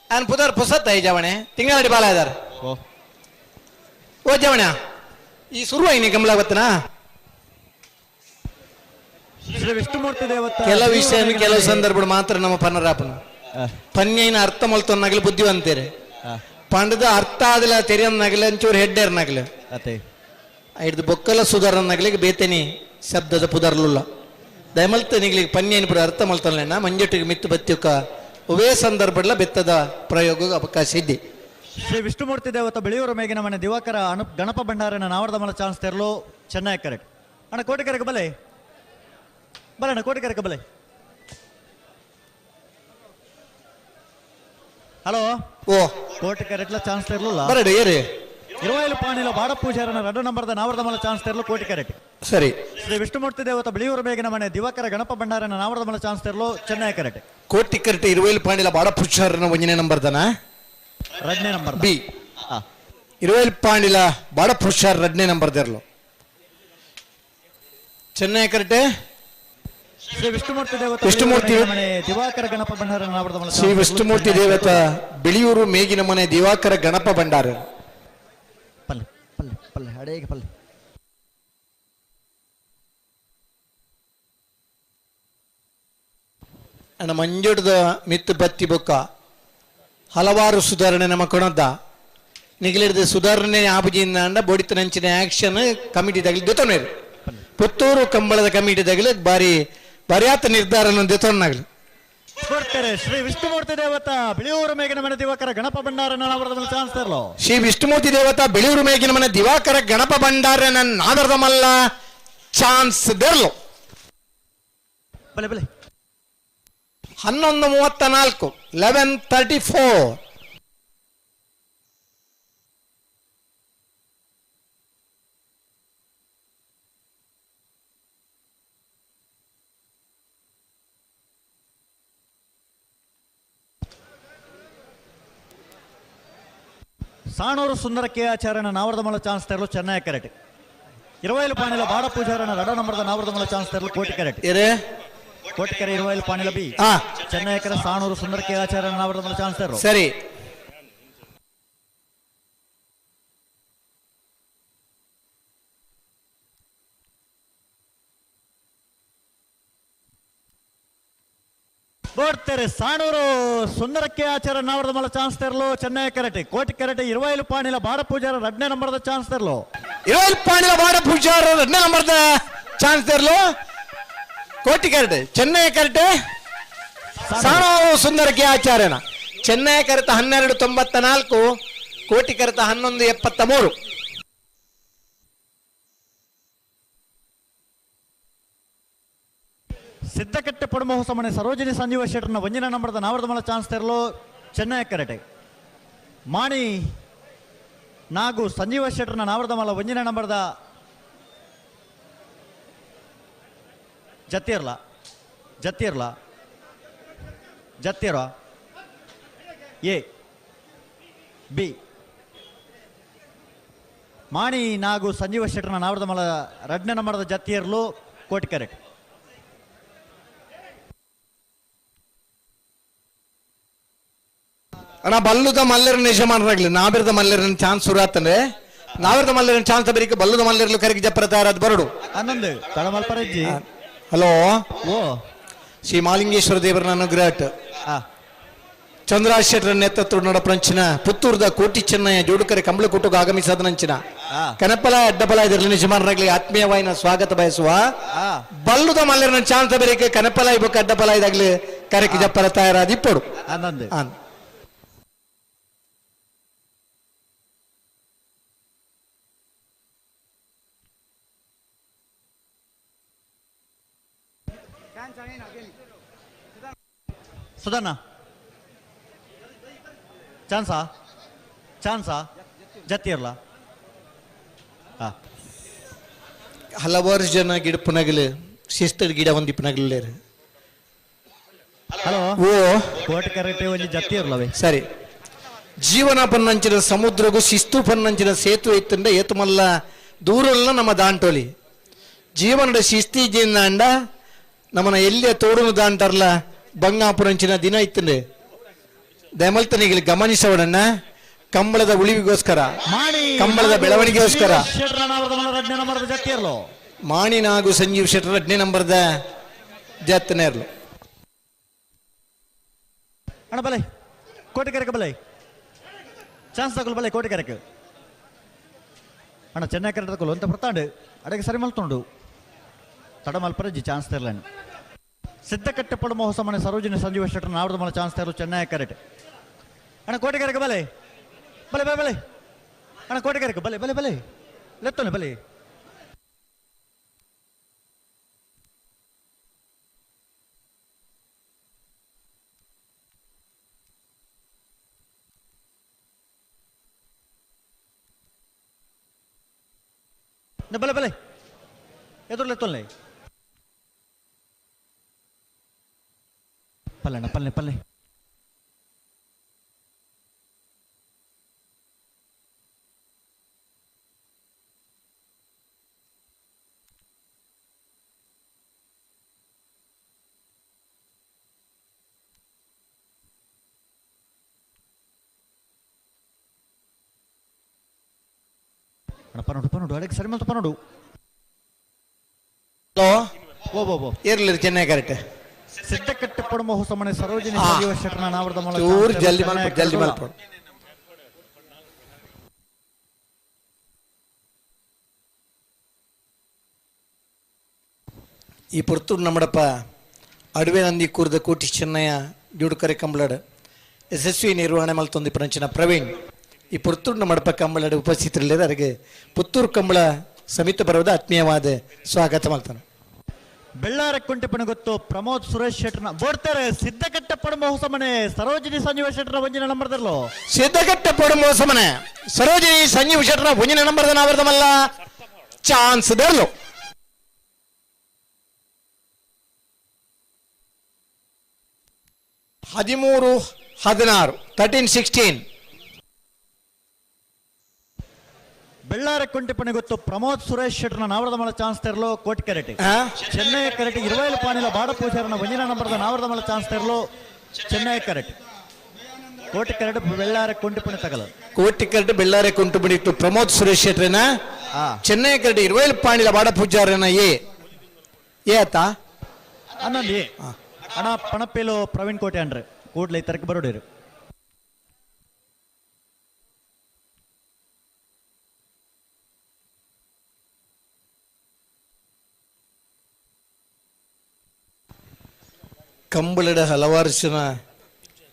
ನಾನು ಪುದರ್ ಪುಸತ್ತ ಈ ಜವಣೆ ತಿಂಗಳಾಡಿ ಬಾಲ ಇದಾರೆ ಓ ಜವಣ ಈ ಶುರು ನೀ ಗಮಲ ಗೊತ್ತನಾ. ಶ್ರೀ ವಿಷ್ಣುಮೂರ್ತಿ ದೇವತ ಕೆಲವು ವಿಷಯ ಕೆಲವು ಸಂದರ್ಭ ಮಾತ್ರ ನಮ್ಮ ಪನ್ನರಾಪನ ಪನ್ಯೈನ ಅರ್ಥ ಮಲ್ತೊನ್ನಾಗಲಿ ಬುದ್ಧಿವಂತೇರೆ ಪಂಡದ ಅರ್ಥ ಆದಲ ತೆರೆಯನ್ನಾಗಲಿ ಅಂಚೂರು ಹೆಡ್ಡೇರ್ನಾಗಲಿ ಹಿಡ್ದು ಬೊಕ್ಕಲ ಸುಧಾರನ್ನಾಗಲಿ ಬೇತೇನಿ ಶಬ್ದದ ಪುದರ್ಲುಲ್ಲ ದಯಮಲ್ತ ನಿಗ್ಲಿಗೆ ಪನ್ಯೈನ ಪುರ ಅರ್ಥ ಮಲ್ತೊಲ್ಲ ಮಂಜಟ್ಟಿಗೆ ಮಿತ್ತು ಬತ್ತಿಯುಕ್ಕ ಒವೇ ಸಂದರ್ಭಡ್ಲ ಬೆತ್ತದ ಪ್ರಯೋಗ ಅವಕಾಶ ಇದ್ದಿ. ಶ್ರೀ ವಿಷ್ಣುಮೂರ್ತಿ ದೇವತ ಬೆಳೆಯೂರು ಮೇಗಿನ ಮನೆ ದಿವಾಕರ ಗಣಪ ಭಂಡಾರನ ನಾವರ್ದಮಲ ಚಾನ್ಸ್ ತೆರಲು ಚೆನ್ನೈ ಕರೆಕ್ಟ್. ಅಣ್ಣ ಕೋಟಿಕರಕ್ಕೆ ಬಲೆ ಬಲಣ್ಣ ಕೋಟಿಕರಕ್ಕೆ ಬಲೆ. ಹಲೋ ಓ ಕೋಟಿಕರೆಟ್ಲ ಚಾನ್ಸ್ ತೆರಲಿಲ್ಲ ಬರಡು ಏರಿ ಇರುವೈಲು ಪಾಣಿಲ ಬಾಡ ಪೂಜಾರನ 2 ನಂಬರ್ದ ನಾವರ್ದಮಲ ಚಾನ್ಸ್ ತೆರಲು ಕೋಟಿಕರೆಟ್. ಸರಿ ಶ್ರೀ ವಿಷ್ಣುಮೂರ್ತಿ ದೇವತ ಬೆಳೆಯೂರು ಮೇಗಿನ ಮನೆ ದಿವಾಕರ ಗಣಪ ಭಂಡಾರನ ನಾವರ್ದಮಲ ಚಾನ್ಸ್ ತೆರಲು ಚೆನ್ನೈ ಕರೆಕ್ಟ್. ಕೋಟಿಕರೆಟ್ ಇರುವೈಲು ಪಾಣಿಲ ಬಾಡ ಪೂಜಾರನ 1ನೇ ನಂಬರ್ದನ 2ನೇ ನಂಬರ್ ಬಿ ಇರುವೈಲು ಪಾಂಡಿಲ ಬಾಡ ಪುಷಾರ್ 2ನೇ ನಂಬರ್ ದೆರ್ಲು. ಚೆನ್ನೈ ಕರೆಕ್ಟ್. ಶ್ರೀ ವಿಷ್ಣುಮೂರ್ತಿ ದೇವತ ವಿಷ್ಣುಮೂರ್ತಿ ಮನೆ ದಿವಾಕರ ಗಣಪ ಭಂಡಾರ ಶ್ರೀ ವಿಷ್ಣುಮೂರ್ತಿ ದೇವತ ಬಿಳಿಯೂರು ಮೇಗಿನ ಮನೆ ದಿವಾಕರ ಗಣಪ ಭಂಡಾರ. ಪಲ್ಲೆ ಪಲ್ಲೆ ಪಲ್ಲೆ ಅಡೇಗೆ ಪಲ್ಲೆ. ಅಣ್ಣ ಮಂಜುಡದ ಮಿತ್ತು ಬತ್ತಿ ಬೊಕ್ಕ ಹಲವಾರು ಸುಧಾರಣೆ ನಮ್ಮ ಕೊಣದ ನಿಗಲಿಡಿದ ಸುಧಾರಣೆ ಆಬುಜಿಯಿಂದ ಅಂಡ ಬೊಡಿತ ನಂಚಿನ ಆಕ್ಷನ್ ಕಮಿಟಿ ತಗಲಿ ದೆತೊನೇರು ಪುತ್ತೂರು ಕಂಬಳದ ಕಮಿಟಿ ತಗಲಿ ಬಾರಿ ಬರಿಯಾತ ನಿರ್ಧಾರ ದೆತೊನ್ನಾಗಲಿ. ಶ್ರೀ ವಿಷ್ಣುಮೂರ್ತಿ ದೇವತಾ ಬಿಳಿಯೂರು ಮೇಗಿನ ಮನೆ ದಿವಾಕರ ಗಣಪ ಭಂಡಾರನ ಚಾನ್ಸ್ ತರಲು. ಶ್ರೀ ವಿಷ್ಣುಮೂರ್ತಿ ದೇವತಾ ಬಿಳಿಯೂರು ಮೇಗಿನ ಮನೆ ದಿವಾಕರ ಗಣಪ ಭಂಡಾರನ ನಾದರದ ಮಲ್ಲ ಚಾನ್ಸ್ ದೆರ್ಲು. ಬಲೆ ಬಲೆ 11:34 11:34. ಸಾಣೂರು ಸುಂದರ ಕೆ ಆಚಾರ್ಯನ ನಾವರ್ದಮಲ ಚಾನ್ಸ್ ತೆರಲು ಚೆನ್ನೈ ಕರೆಕ್ಟ್. ಇರುವೈಲು ಪಾಣಿಲ ಬಾಡ ಪೂಜಾರನ 2 ನಂಬರ್ದ ನಾವರ್ದಮಲ ಚಾನ್ಸ್ ತೆರಲು ಕೋಟಿ ಕರೆಕ್ಟ್. ಕೋಟಿಕೆರೆ ಇರುವೈಲು ಪಾಣಿಲ ಬಿ ಚೆನ್ನೈ ಕರೆ ಸಾಣೂರು ಸುಂದರ ಕೆ ಆಚಾರ್ಯನ ನಾವರ್ದಮಲ ಚಾನ್ಸ್ ತೆರಲು. ಸರಿ ಬೋಡ್ತಾರೆ ಸಾಣೂರು ಸುಂದರಕ್ಕೆ ಆಚಾರ ನಾವರ್ದಮಲ ಚಾನ್ಸ್ ತೆರಲು ಚೆನ್ನೈ ಕರೆಕ್ಟ್. ಕೋಟಿ ಕರೆಕ್ಟ್ ಇರುವೈಲು ಪಾಣಿಲ ಬಾಡ ಪೂಜಾರ 2ನೇ ನಂಬರ್ದ ಚಾನ್ಸ್ ತೆರಲು. ಇರುವೈಲು ಪಾಣಿಲ ಬಾಡ ಪೂಜಾರ 2ನೇ ನಂಬರ್ದ ಚಾನ್ಸ್ ತೆರಲು ಕೋಟಿ ಕರೆಕ್ಟ್. ಚೆನ್ನೈ ಕರೆಕ್ಟ್ ಸಾಣೂರು ಸುಂದರಕ್ಕೆ ಆಚಾರ್ಯನ ಚೆನ್ನೈ ಕರೆತ 12:94 ಕೋಟಿ ಕರೆತ 11:73. ಸಿದ್ದಕಟ್ಟೆ ಪಡುಮಹೋತ್ಸವನೆ ಸರೋಜಿನಿ ಸಂಜೀವ ಶೆಟ್ಟರ್ನ 1ನೇ ನಂಬರ್ದ ನಾವರ್ದಮಲ ಚಾನ್ಸ್ ತೆರಲು ಚೆನ್ನೈ ಕರೆಕ್ಟ್. ಮಾಣಿ ನಾಗು ಸಂಜೀವ ಶೆಟ್ಟರ್ನ ನಾವರ್ದಮಲ 1ನೇ ನಂಬರ್ದ ಜತ್ತಿರ್ಲ ಜತ್ತಿರ್ಲ ಜತ್ತಿರ ಎ ಬಿ ಮಾಣಿ ನಾಗು ಸಂಜೀವ ಶೆಟ್ಟರ್ನ ನಾವರ್ದಮಲ 2ನೇ ನಂಬರ್ದ ಜತ್ತಿರ್ಲು ಕೋಟಿ ಕರೆಕ್ಟ್. ಅಣ್ಣ ಬಲ್ಲುದ ಮಲ್ಲರನ್ನ ಯಜಮಾನರಾಗ್ಲಿ ನಾವಿರದ ಮಲ್ಲರನ್ನ ಚಾನ್ಸ್ ಶುರು ಆತಂದ್ರೆ ನಾವಿರದ ಮಲ್ಲರನ್ನ ಚಾನ್ಸ್ ಬರೀಕ ಬಲ್ಲುದ ಮಲ್ಲರ್ಲು ಕರೆಗೆ ಜಪ್ಪರ ತಯಾರಾದ ಬರಡು. ಹಲೋ ಓ ಶ್ರೀ ಮಾಲಿಂಗೇಶ್ವರ ದೇವರನ್ನ ಅನುಗ್ರಹ ಚಂದ್ರಾ ಶೆಟ್ಟರ ನೇತೃತ್ವ ನಡಪಂಚಿನ ಪುತ್ತೂರದ ಕೋಟಿ ಚೆನ್ನಯ್ಯ ಜೋಡುಕರೆ ಕಂಬಳಕೂಟಕ್ಕೆ ಆಗಮಿಸದ ನಂಚಿನ ಕನಪಲ ಅಡ್ಡಪಲ ಇದರಲ್ಲಿ ಯಜಮಾನರಾಗ್ಲಿ ಆತ್ಮೀಯವಾಯಿನ ಸ್ವಾಗತ ಬಯಸುವ ಬಲ್ಲುದ ಮಲ್ಲರನ್ನ ಚಾನ್ಸ್ ಬರೀಕ ಕನಪಲ ಇಬ್ಬಕ ಅಡ್ಡಪಲ ಇದಾಗ್ಲಿ ಕರೆಗೆ ಜಪ್ಪರ ತಯಾರಾದ ಇಪ್ಪಡು. ಸುಧಣ್ಣ ಚಾನ್ಸಾ ಚಾನ್ಸಾ ಜತ್ತಿರ್ಲ. ಹಲವಾರು ಜನ ಗಿಡಪನಗಲು ಶಿಸ್ತಡ್ ಗಿಡ ಒಂದಿಪ್ಪನಗಲೇರು. ಹಲೋ ಓ ಕೋಟಿ ಕರೆಕ್ಟ್ ಒಂಜಿ ಜತ್ತಿ ಇರ್ಲವೆ. ಸರಿ, ಜೀವನ ಪನ್ನಂಚಿನ ಸಮುದ್ರಗೂ ಶಿಸ್ತು ಪನ್ನಂಚಿನ ಸೇತುವೆ ಇತ್ತಂಡ ಏತುಮಲ್ಲ ದೂರಲ್ಲ ನಮ್ಮ ದಾಂಟೋಲಿ. ಜೀವನದ ಶಿಸ್ತಿ ಜಿಂದಾಂಡ ನಮ್ಮನ ಎಲ್ಲಿಯ ತೋಡುನು ದಾಂಟರ್ಲ ಬಂಗಾಪುರಂಚಿನ ದಿನ ಇತ್ತಂಡೆ. ದಯಮಲ್ತನಿಗೆ ಗಮನಿಸೋಡಣ್ಣ, ಕಂಬಳದ ಉಳಿವಿಗೋಸ್ಕರ, ಕಂಬಳದ ಬೆಳವಣಿಗೆಗೋಸ್ಕರ ಮಾಣಿನಾಗು ಸಂಜೀವ್ ಶೆಟ್ಟರ್ 2ನೇ ನಂಬರ್ದ ಜಾತನೇ ಇರಲು. ಅಣ್ಣ ಬಲೆ ಕೋಟಿ ಕರೆಕ ಬಲೆ ಚಾನ್ಸ್ ತಗೊಳ್ಳು ಬಲೆ ಕೋಟಿ ಕರೆಕ್ ಅಣ್ಣ ಚೆನ್ನೈ ಕರೆ ತಗೊಳ್ಳು ಅಂತ ಬರ್ತಾಂಡು ಅಡಗೆ ಸರಿ ಮಲ್ತುಂಡು ತಡ ಮಲ್ಪರಜ್ಜಿ ಚಾನ್ಸ್ ತರಲೇನು. ಸಿದ್ಧಕಟ್ಟೆಪಡು ಮಹೋತ್ಸವ ಸರೋಜಿನಿ ಸಂಜೀವ ಶೆಟ್ಟರ್ ನಾವರದ ಮಲ ಚಾನ್ಸ್ ತರಲು ಚೆನ್ನೈ ಕರೆಟ್. ಅಣ್ಣ ಕೋಟಿ ಕರೆಕ ಬಲೆ ಬಲೆ ಬಲೆ ಬಲೆ ಅಣ್ಣ ಕೋಟಿ ಕರೆಕ ಬಲೆ ಬಲೆ ಬಲೆ ಲೆತ್ತೋನೆ ಬಲೆ. ಬಲೆ ಬಲೆ ಎದುರು ಲೆತ್ತೋನೆ ಪಲ್ಲೆಣ್ಣ ಪಲ್ಲೆ ಪಲ್ಲೆ. ಅಣ್ಣ ಪನ್ನೋಡು ಪನ್ನೋಡು ಅಡಗೆ ಸರಿ ಮಲ್ತು ಪನ್ನೋಡು. ಹಲೋ ಓ ಓ ಓ ಇರ್ಲಿ ಚೆನ್ನೈ ಕರೆಕ್ಟ್. ಸಿದ್ಧಕಟ್ಟೆಪಡು ಮಹೋತ್ಸವ ಸರೋಜಿನಿ ಸಂಜೀವ ಶೆಟ್ಟರ್ನ ನಾವರದ ಮಲ ಚೂರು ಜಲ್ದಿ ಮಲ್ಪ ಜಲ್ದಿ ಮಲ್ಪ. ಈ ಪುರ್ತೂರು ನಮ್ಮಡಪ್ಪ ಅಡುವೆ ನಂದಿ ಕೂರ್ದ ಕೋಟಿ ಚೆನ್ನಯ್ಯ ಜೋಡುಕರೆ ಕಂಬಳಡ್ ಯಶಸ್ವಿ ನಿರ್ವಹಣೆ ಮಲ್ತೊಂದು ಪರಂಚಿನ ಪ್ರವೀಣ್ ಈ ಪುತ್ತೂರು ನಮ್ಮಡಪ್ಪ ಕಂಬಳಡ್ ಉಪಸ್ಥಿತರಿಲ್ಲದೆ ಅವರಿಗೆ ಪುತ್ತೂರು ಕಂಬಳ ಸಮಿತಿ ಬರೋದ ಆತ್ಮೀಯವಾದ ಸ್ವಾಗತ ಮಾಡ್ತಾನೆ. ಬೆಳ್ಳಾರ ಕುಂಟೆಪಣ ಗೊತ್ತು ಪ್ರಮೋದ್ ಸುರೇಶ್ ಶೆಟ್ಟರ್ನ ಬೋಡ್ತಾರೆ ಸಿದ್ಧಕಟ್ಟೆಪಡು ಮಹೋತ್ಸವನೆ ಸರೋಜಿನಿ ಸಂಜೀವ ಶೆಟ್ಟರ್ನ ಒಂಜಿನ ನಂಬರ್ದಲ್ಲೋ. ಸಿದ್ಧಕಟ್ಟೆಪಡು ಮಹೋತ್ಸವನೆ ಸರೋಜಿನಿ ಸಂಜೀವ ಶೆಟ್ಟರ್ನ ಒಂಜಿನ ನಂಬರ್ದ ನಾವರ್ದಮಲ್ಲ ಚಾನ್ಸ್ ದರ್ಲು. 13 16 13 16. ಬೆಳ್ಳಾರ ಕುಂಟೆಪಣಿ ಗೊತ್ತು ಪ್ರಮೋದ್ ಸುರೇಶ್ ಶೆಟ್ಟರ್ನ ನಾವರದ ಮಲ ಚಾನ್ಸ್ ತೆರಲು ಕೋಟಿ ಕರೆಟಿ. ಚೆನ್ನೈ ಕರೆಟಿ ಇರುವೈಲು ಪಾಣಿಲ ಬಾಡ ಪೂಜಾರನ ಒಂಜಿನ ನಂಬರ್ದ ನಾವರದ ಮಲ ಚಾನ್ಸ್ ತೆರಲು ಚೆನ್ನೈ ಕರೆಟಿ. ಕೋಟಿ ಕರೆಟ್ ಬೆಳ್ಳಾರ ಕುಂಟೆಪಣಿ ತಗಲ. ಕೋಟಿ ಕರೆಟ್ ಬೆಳ್ಳಾರೆ ಕುಂಟುಪಣಿ ಇಟ್ಟು ಪ್ರಮೋದ್ ಸುರೇಶ್ ಶೆಟ್ಟರ್ನ ಚೆನ್ನೈ ಕರೆಟಿ ಇರುವೈಲು ಪಾಣಿಲ ಬಾಡ ಪೂಜಾರನ ಏ ಏ ಆತ ಅನ್ನಂದಿ ಅಣ್ಣ ಪಣಪೇಲು ಪ್ರವೀಣ್ ಕೋಟೆ ಅನ್ರಿ ಕೂಡ್ಲೆ ತರಕ್ಕೆ ಬರೋಡಿರು. ಕಂಬಳದ ಹಲವಾರು ಜನ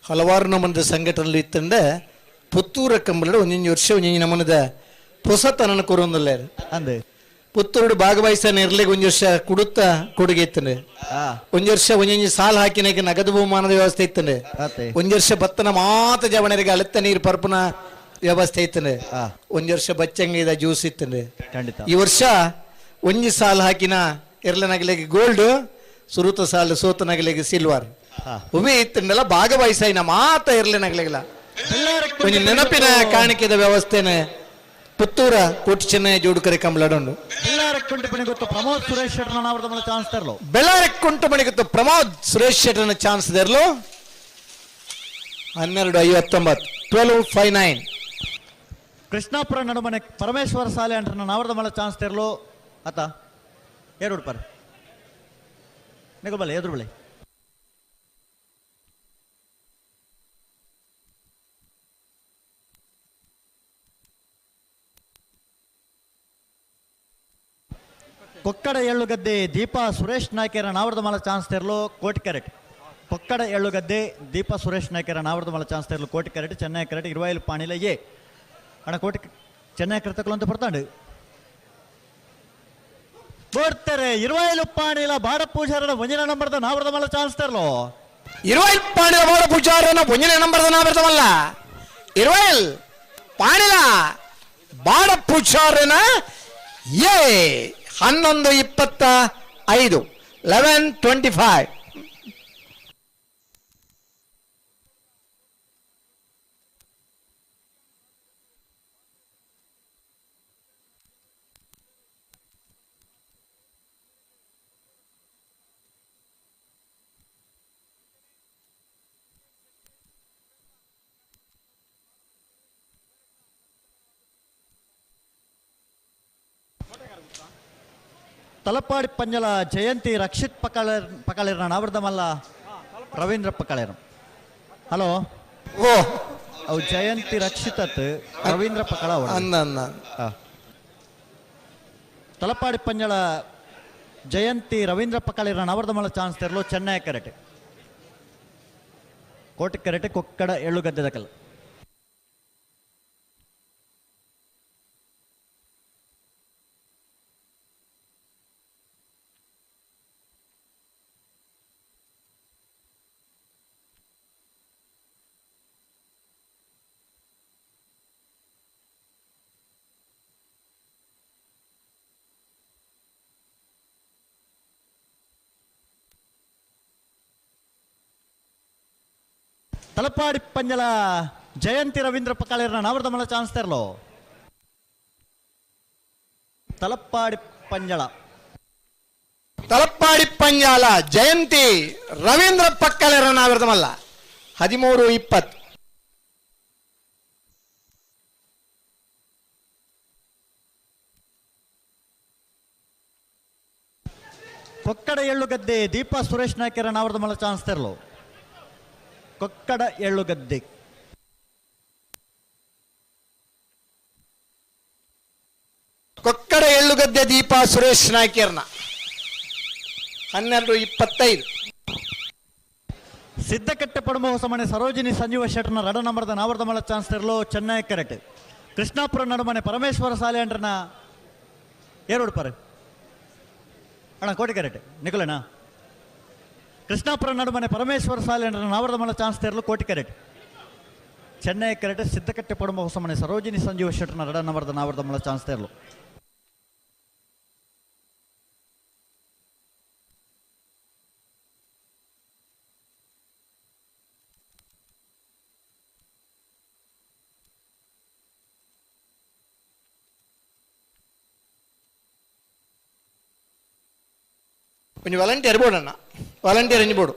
ಹಲವಾರು ನಮನದ ಸಂಘಟನೆలు ಇತ್ತಂಡೆ ಪುತ್ತೂರ ಕಂಬಳದ ಒಂದೊಂದು ವರ್ಷ ಒಂದೊಂದು ನಮನದ ಹೊಸತನನ ಕೊರೊಂದಲ್ಲ ಅಂದೆ. ಪುತ್ತೂರು ಭಾಗವಹಿಸಾನ ಇರ್ಲಿಕ್ಕೆ ಒಂದು ವರ್ಷ ಕುಡುತ್ತ ಕೊಡುಗೆ ಇತ್ತಂಡೆ. ಒಂದು ವರ್ಷ ಒಂದೊಂದು ಸಾಲ ಹಾಕಿನಾಗ ನಗದು ಬಹುಮಾನದ ವ್ಯವಸ್ಥೆ ಇತ್ತಂಡೆ. ಒಂದು ವರ್ಷ ಬತ್ತನ ಮಾತ ಜವಣರಿಗೆ ಅಳತ್ತ ನೀರು ಪರ್ಪನ ವ್ಯವಸ್ಥೆ ಇತ್ತಂಡೆ. ಒಂದು ವರ್ಷ ಬಚ್ಚಂಗಿದ ಜ್ಯೂಸ್ ಇತ್ತಂಡೆ. ಈ ವರ್ಷ ಒಂಜಿ ಸಾಲ ಹಾಕಿನ ಇರ್ಲನಗಲಿಗೆ ಗೋಲ್ಡ್, ಸುರುತ ಸಾಲು ಸೋತನಗಲಿಗೆ ಸಿಲ್ವರ್ ಉವೆ ಇತ್ತಂಡೆಲ್ಲ ಭಾಗವಹಿಸಾಯಿನ ಮಾತ ಇರ್ಲಿನಗಲಿಲ್ಲ. ಒಂಜಿ ನೆನಪಿನ ಕಾಣಿಕೆದ ವ್ಯವಸ್ಥೆನೆ ಪುತ್ತೂರ ಕೋಟಿ ಚೆನ್ನೈ ಜೋಡುಕರೆ ಕಂಬಳಡುಂಡು. ಪ್ರಮೋದ್ ಸುರೇಶ್ ಶೆಟ್ಟರ್ನ ನಾವರದ ಮಲ ಚಾನ್ಸ್ ತರಲು. ಬೆಳ್ಳಾರ ಕುಂಟುಮಣಿ ಗೊತ್ತು ಪ್ರಮೋದ್ ಸುರೇಶ್ ಶೆಟ್ಟರ್ನ ಚಾನ್ಸ್ ತರಲು. 12:59 12:59. ಕೃಷ್ಣಾಪುರ ನಡುಮನೆ ಪರಮೇಶ್ವರ ಸಾಲೆ ಅಂಟ್ರನ ನಾವರದ ಮಲ ಚಾನ್ಸ್ ತರಲು. ಅತ ಎರಡು ಪರ್ ಬಲೆ ಎದುರು ಬಲೆ. ಕೊಕ್ಕಡ ಎಳ್ಳುಗದ್ದೆ ದೀಪಾ ಸುರೇಶ್ ನಾಯ್ಕರ ನಾವರದ ಮಲ ಚಾನ್ಸ್ ತೆರಲು ಕೋಟಿ ಕ್ಯಾರೆಟ್. ಕೊಕ್ಕಡ ಎಳ್ಳುಗದ್ದೆ ದೀಪಾ ಸುರೇಶ್ ನಾಯ್ಕರ ನಾವರದ ಮಲ ಚಾನ್ಸ್ ತೆರಲು ಕೋಟಿ ಕ್ಯಾರೆಟ್ ಚೆನ್ನೈ ಕ್ಯಾರೆಟ್ ಇರುವೈಲು ಪಾಣಿಲ ಎ ಅಣ್ಣ ಕೋಟಿ ಚೆನ್ನೈ ಕ್ಯಾರೆಟ್ ಅಂತ ಬರ್ತಾಂಡು ಬರ್ತಾರೆ. ಇರುವೈಲು ಪಾಣಿಲ ಬಾಡ ಪೂಜಾರನ ಒಂಜಿನ ನಂಬರ್ದ ನಾವರದ ಮಲ ಚಾನ್ಸ್ ತೆರಲು. ಇರುವೈಲ್ ಪಾಣಿಲ ಬಾಡ ಪೂಜಾರನ ಒಂಜಿನ ನಂಬರ್ದ ನಾವರದ ಇರುವೈಲ್ ಪಾಣಿಲ ಬಾಡ ಪೂಜಾರನ A 11:25, 11:25. Talapady Panjala Jayanti Rakshit ಪಕಾಳರ್ ಪಕಾಳಿರ್ನ ನಾವರ್ದಮಲ್ಲ ರವೀಂದ್ರ ಪಕಾಳೇರ್. ಹಲೋ, ಓ ಅವು ಜಯಂತಿ ರಕ್ಷಿತ್ ಅತ್ ರವೀಂದ್ರ ಪಕಳ. ತಲಪಾಡಿ ಪಂಜಲ ಜಯಂತಿ ರವೀಂದ್ರ ಪಕಾಳಿರ್ನ ನಾವರ್ದಮಲ್ಲ ಚಾನ್ಸ್ ತೆರಲು ಚೆನ್ನೈ ಕರೆಟೆ ಕೋಟೆ ಕರೆಟೆ ಕೊಕ್ಕಡ ಎಳ್ಳುಗದ್ದೆ ದಕಲ್. ತಲಪಾಡಿ ಪಂಜಲ ಜಯಂತಿ ರವೀಂದ್ರ ಪಕಾಳಿರ್ನ ನಾವರ್ದಮಲ್ಲ ಚಾನ್ಸ್ ತೆರಲು. ತಲಪಾಡಿ ಪಂಜಳ ತಲಪಾಡಿ ಪಂಜಾಲ ಜಯಂತಿ ರವೀಂದ್ರ ಪಕ್ಕಳೆರ ನಾವರ್ದಮಲ್ಲ 13:20. ಕೊಕ್ಕಡ ಎಳ್ಳುಗದ್ದೆ ದೀಪಾ ಸುರೇಶ್ ನಾಯ್ಕರ ನಾವರ್ದಮಲ್ಲ ಚಾನ್ಸ್ ತೆರಲು. ಕೊಕ್ಕಡ ಎಳ್ಳುಗದ್ದೆ ಕೊಕ್ಕಡ ಎಳ್ಳುಗದ್ದೆ ದೀಪಾ ಸುರೇಶ್ ನಾಯ್ಕರ್ನ 12:25. ಸಿದ್ದಕಟ್ಟೆ ಪಡಮ ಹೊಸಮನೆ ಸರೋಜಿನಿ ಸಂಜೀವ ಶೆಟ್ಟರ್ನ ರಡ ನಂಬರ್ದ ನಾವರ್ದಮಲ್ಲ ಚಾನ್ಸ್ ತೆರಲು ಚೆನ್ನೈ ಕರೆಕ್ಟ್. ಕೃಷ್ಣಾಪುರ ನಡುಮನೆ ಪರಮೇಶ್ವರ ಸಾಲೆ ಅಂಡ್ರನ ಏರೋಡ್ ಪರ ಅಣ್ಣ ಕೋಟೆ ಕರೆಕ್ಟ್ ನಿಖಲಣ್ಣ. ಕೃಷ್ಣಾಪುರ ನಡುಮನೆ ಪರಮೇಶ್ವರ ಸಾಲೆ ಅಂಡ್ರನ ನಾವರ್ದಮಲ್ಲ ಚಾನ್ಸ್ ತೆರಲು ಕೋಟೆ ಕರೆಕ್ಟ್. ಚೆನ್ನೈ ಕರೆಕ್ಟ್ ಸಿದ್ದಕಟ್ಟೆ ಪಡಮ ಹೊಸಮನೆ ಸರೋಜಿನಿ ಸಂಜೀವ ಶೆಟ್ಟರ್ನ ರಡ ನಂಬರ್ದ ನಾವರ್ದಮಲ್ಲ ಚಾನ್ಸ್ ತೆರಲು. ಒಂಜಿ ವಾಲಂಟಿಯರ್ ಬೋಡಣ್ಣ, ವಾಲಂಟಿಯರ್ ಒಂಜಿ ಬೋಡು.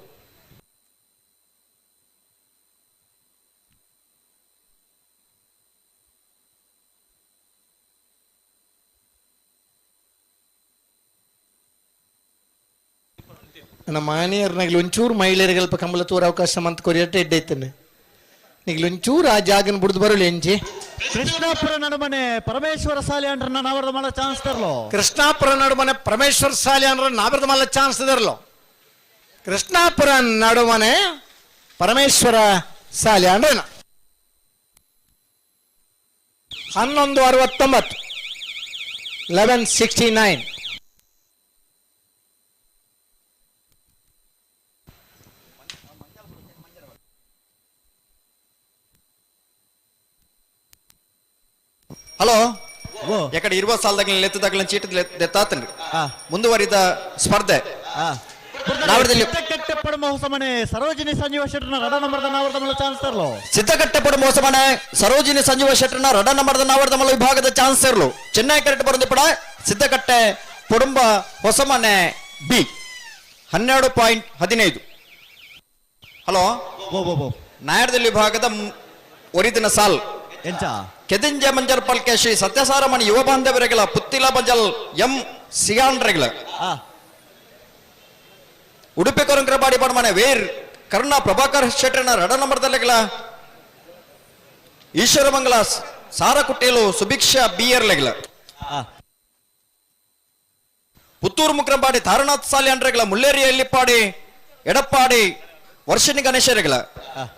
ನಮ್ಮ ಮಾನಿಯರ್ನಾಗಲಿ ಒಂಚೂರು ಮಹಿಳೆಯರಿಗೆ ಅಲ್ಪ ಕಂಬಳ ತೂರ ಅವಕಾಶ ಮಂತ್ ಕೊರಿಯಟ್ಟೆ ಎಡ್ಡೈತೇನೆ. ನಿಗ್ಲಿ ಒಂಚೂರು ಆ ಜಾಗನ ಬುಡ್ದು ಬರೋಲಿ ಎಂಚಿ. ಕೃಷ್ಣಾಪುರ ನಡುಮನೆ ಪರಮೇಶ್ವರ ಸಾಲೆ ಅಂಡ್ರನ ನಾವರ್ದಮಲ್ಲ ಚಾನ್ಸ್ ತರಲು. ಕೃಷ್ಣಾಪುರ ನಡುಮನೆ ಪರಮೇಶ್ವರ ಸಾಲೆ ಅಂದ್ರ ನಾವರ್ದಮಲ್ಲ ಚಾನ್ಸ್ ತರಲು. ಕೃಷ್ಣಾಪುರ ನಡುಮನೆ ಪರಮೇಶ್ವರ ಸಾಲೆ ಅಂಡ್ರನ 11:69, 11:69. ಹಲೋ, ಯಾಕಡೆ ಇರುವ ಸಾಲದಾಗ ಲೆತ್ತದಾಗಲ ಚೀಟ ದೆತ್ತಾತನ್ರಿ. ಮುಂದುವರಿದ ಸ್ಪರ್ಧೆ ಸಿದ್ದಕಟ್ಟೆ ಪಡಮ ಹೊಸಮನೆ ಸರೋಜಿನಿ ಸಂಜೀವ ಶೆಟ್ಟರ್ನ ರಡ ನಂಬರ್ದ ನಾವರ್ದಮಲ್ಲ ಚಾನ್ಸ್ ತರಲು. ಸಿದ್ದಕಟ್ಟೆ ಪಡಮ ಹೊಸಮನೆ ಸರೋಜಿನಿ ಸಂಜೀವ ಶೆಟ್ಟರ್ನ ರಡ ನಂಬರ್ದ ನಾವರ್ದಮಲ್ಲ ವಿಭಾಗದ ಚಾನ್ಸ್ ತರಲು. ಚೆನ್ನೈ ಕರೆಕ್ಟ್ ಬರೋದು ಪಡ ಸಿದ್ದಕಟ್ಟೆ ಕುಟುಂಬ ಹೊಸಮನೆ ಬಿ 12.15. ಹಲೋ, ನಾಯರ್ದಲ್ಲಿ ವಿಭಾಗದ ಒರಿದಿನ ಸಾಲ್ ಎಂಚ ಕೆದಿಂಜ ಮಂಜರ್ ಪಲ್ಕೆ ಶ್ರೀ ಸತ್ಯಸಾರಮಣಿ ಯುವ ಬಾಂಧವರೆಗಳ ಪುತ್ತಿಲ ಬಂಜಲ್ ಎಂ ಸಿಗಾನ್ರೆಗಳ ಉಡುಪಿ ಕೊರಂಕ್ರಬಾಡಿ ಬಡಮನೆ ವೇರ್ ಕರುಣಾ ಪ್ರಭಾಕರ್ ಶೆಟ್ಟರ್ನ ರಡ ನಂಬರ್ದಲ್ಲೆಗಳ ಈಶ್ವರಮಂಗಲ ಸಾರಕುಟ್ಟೇಲು ಸುಭಿಕ್ಷಾ ಬಿಯರ್ಲೆಗಳ ಪುತ್ತೂರು ಮುಕ್ರಂಪಾಡಿ ತಾರನಾಥ್ ಸಾಲಿ ಅಂಡ್ರೆಗಳ ಮುಲ್ಲೇರಿ ಎಲ್ಲಿಪ್ಪಾಡಿ ಎಡಪ್ಪಾಡಿ ವರ್ಷಿಣಿ ಗಣೇಶರೆಗಳ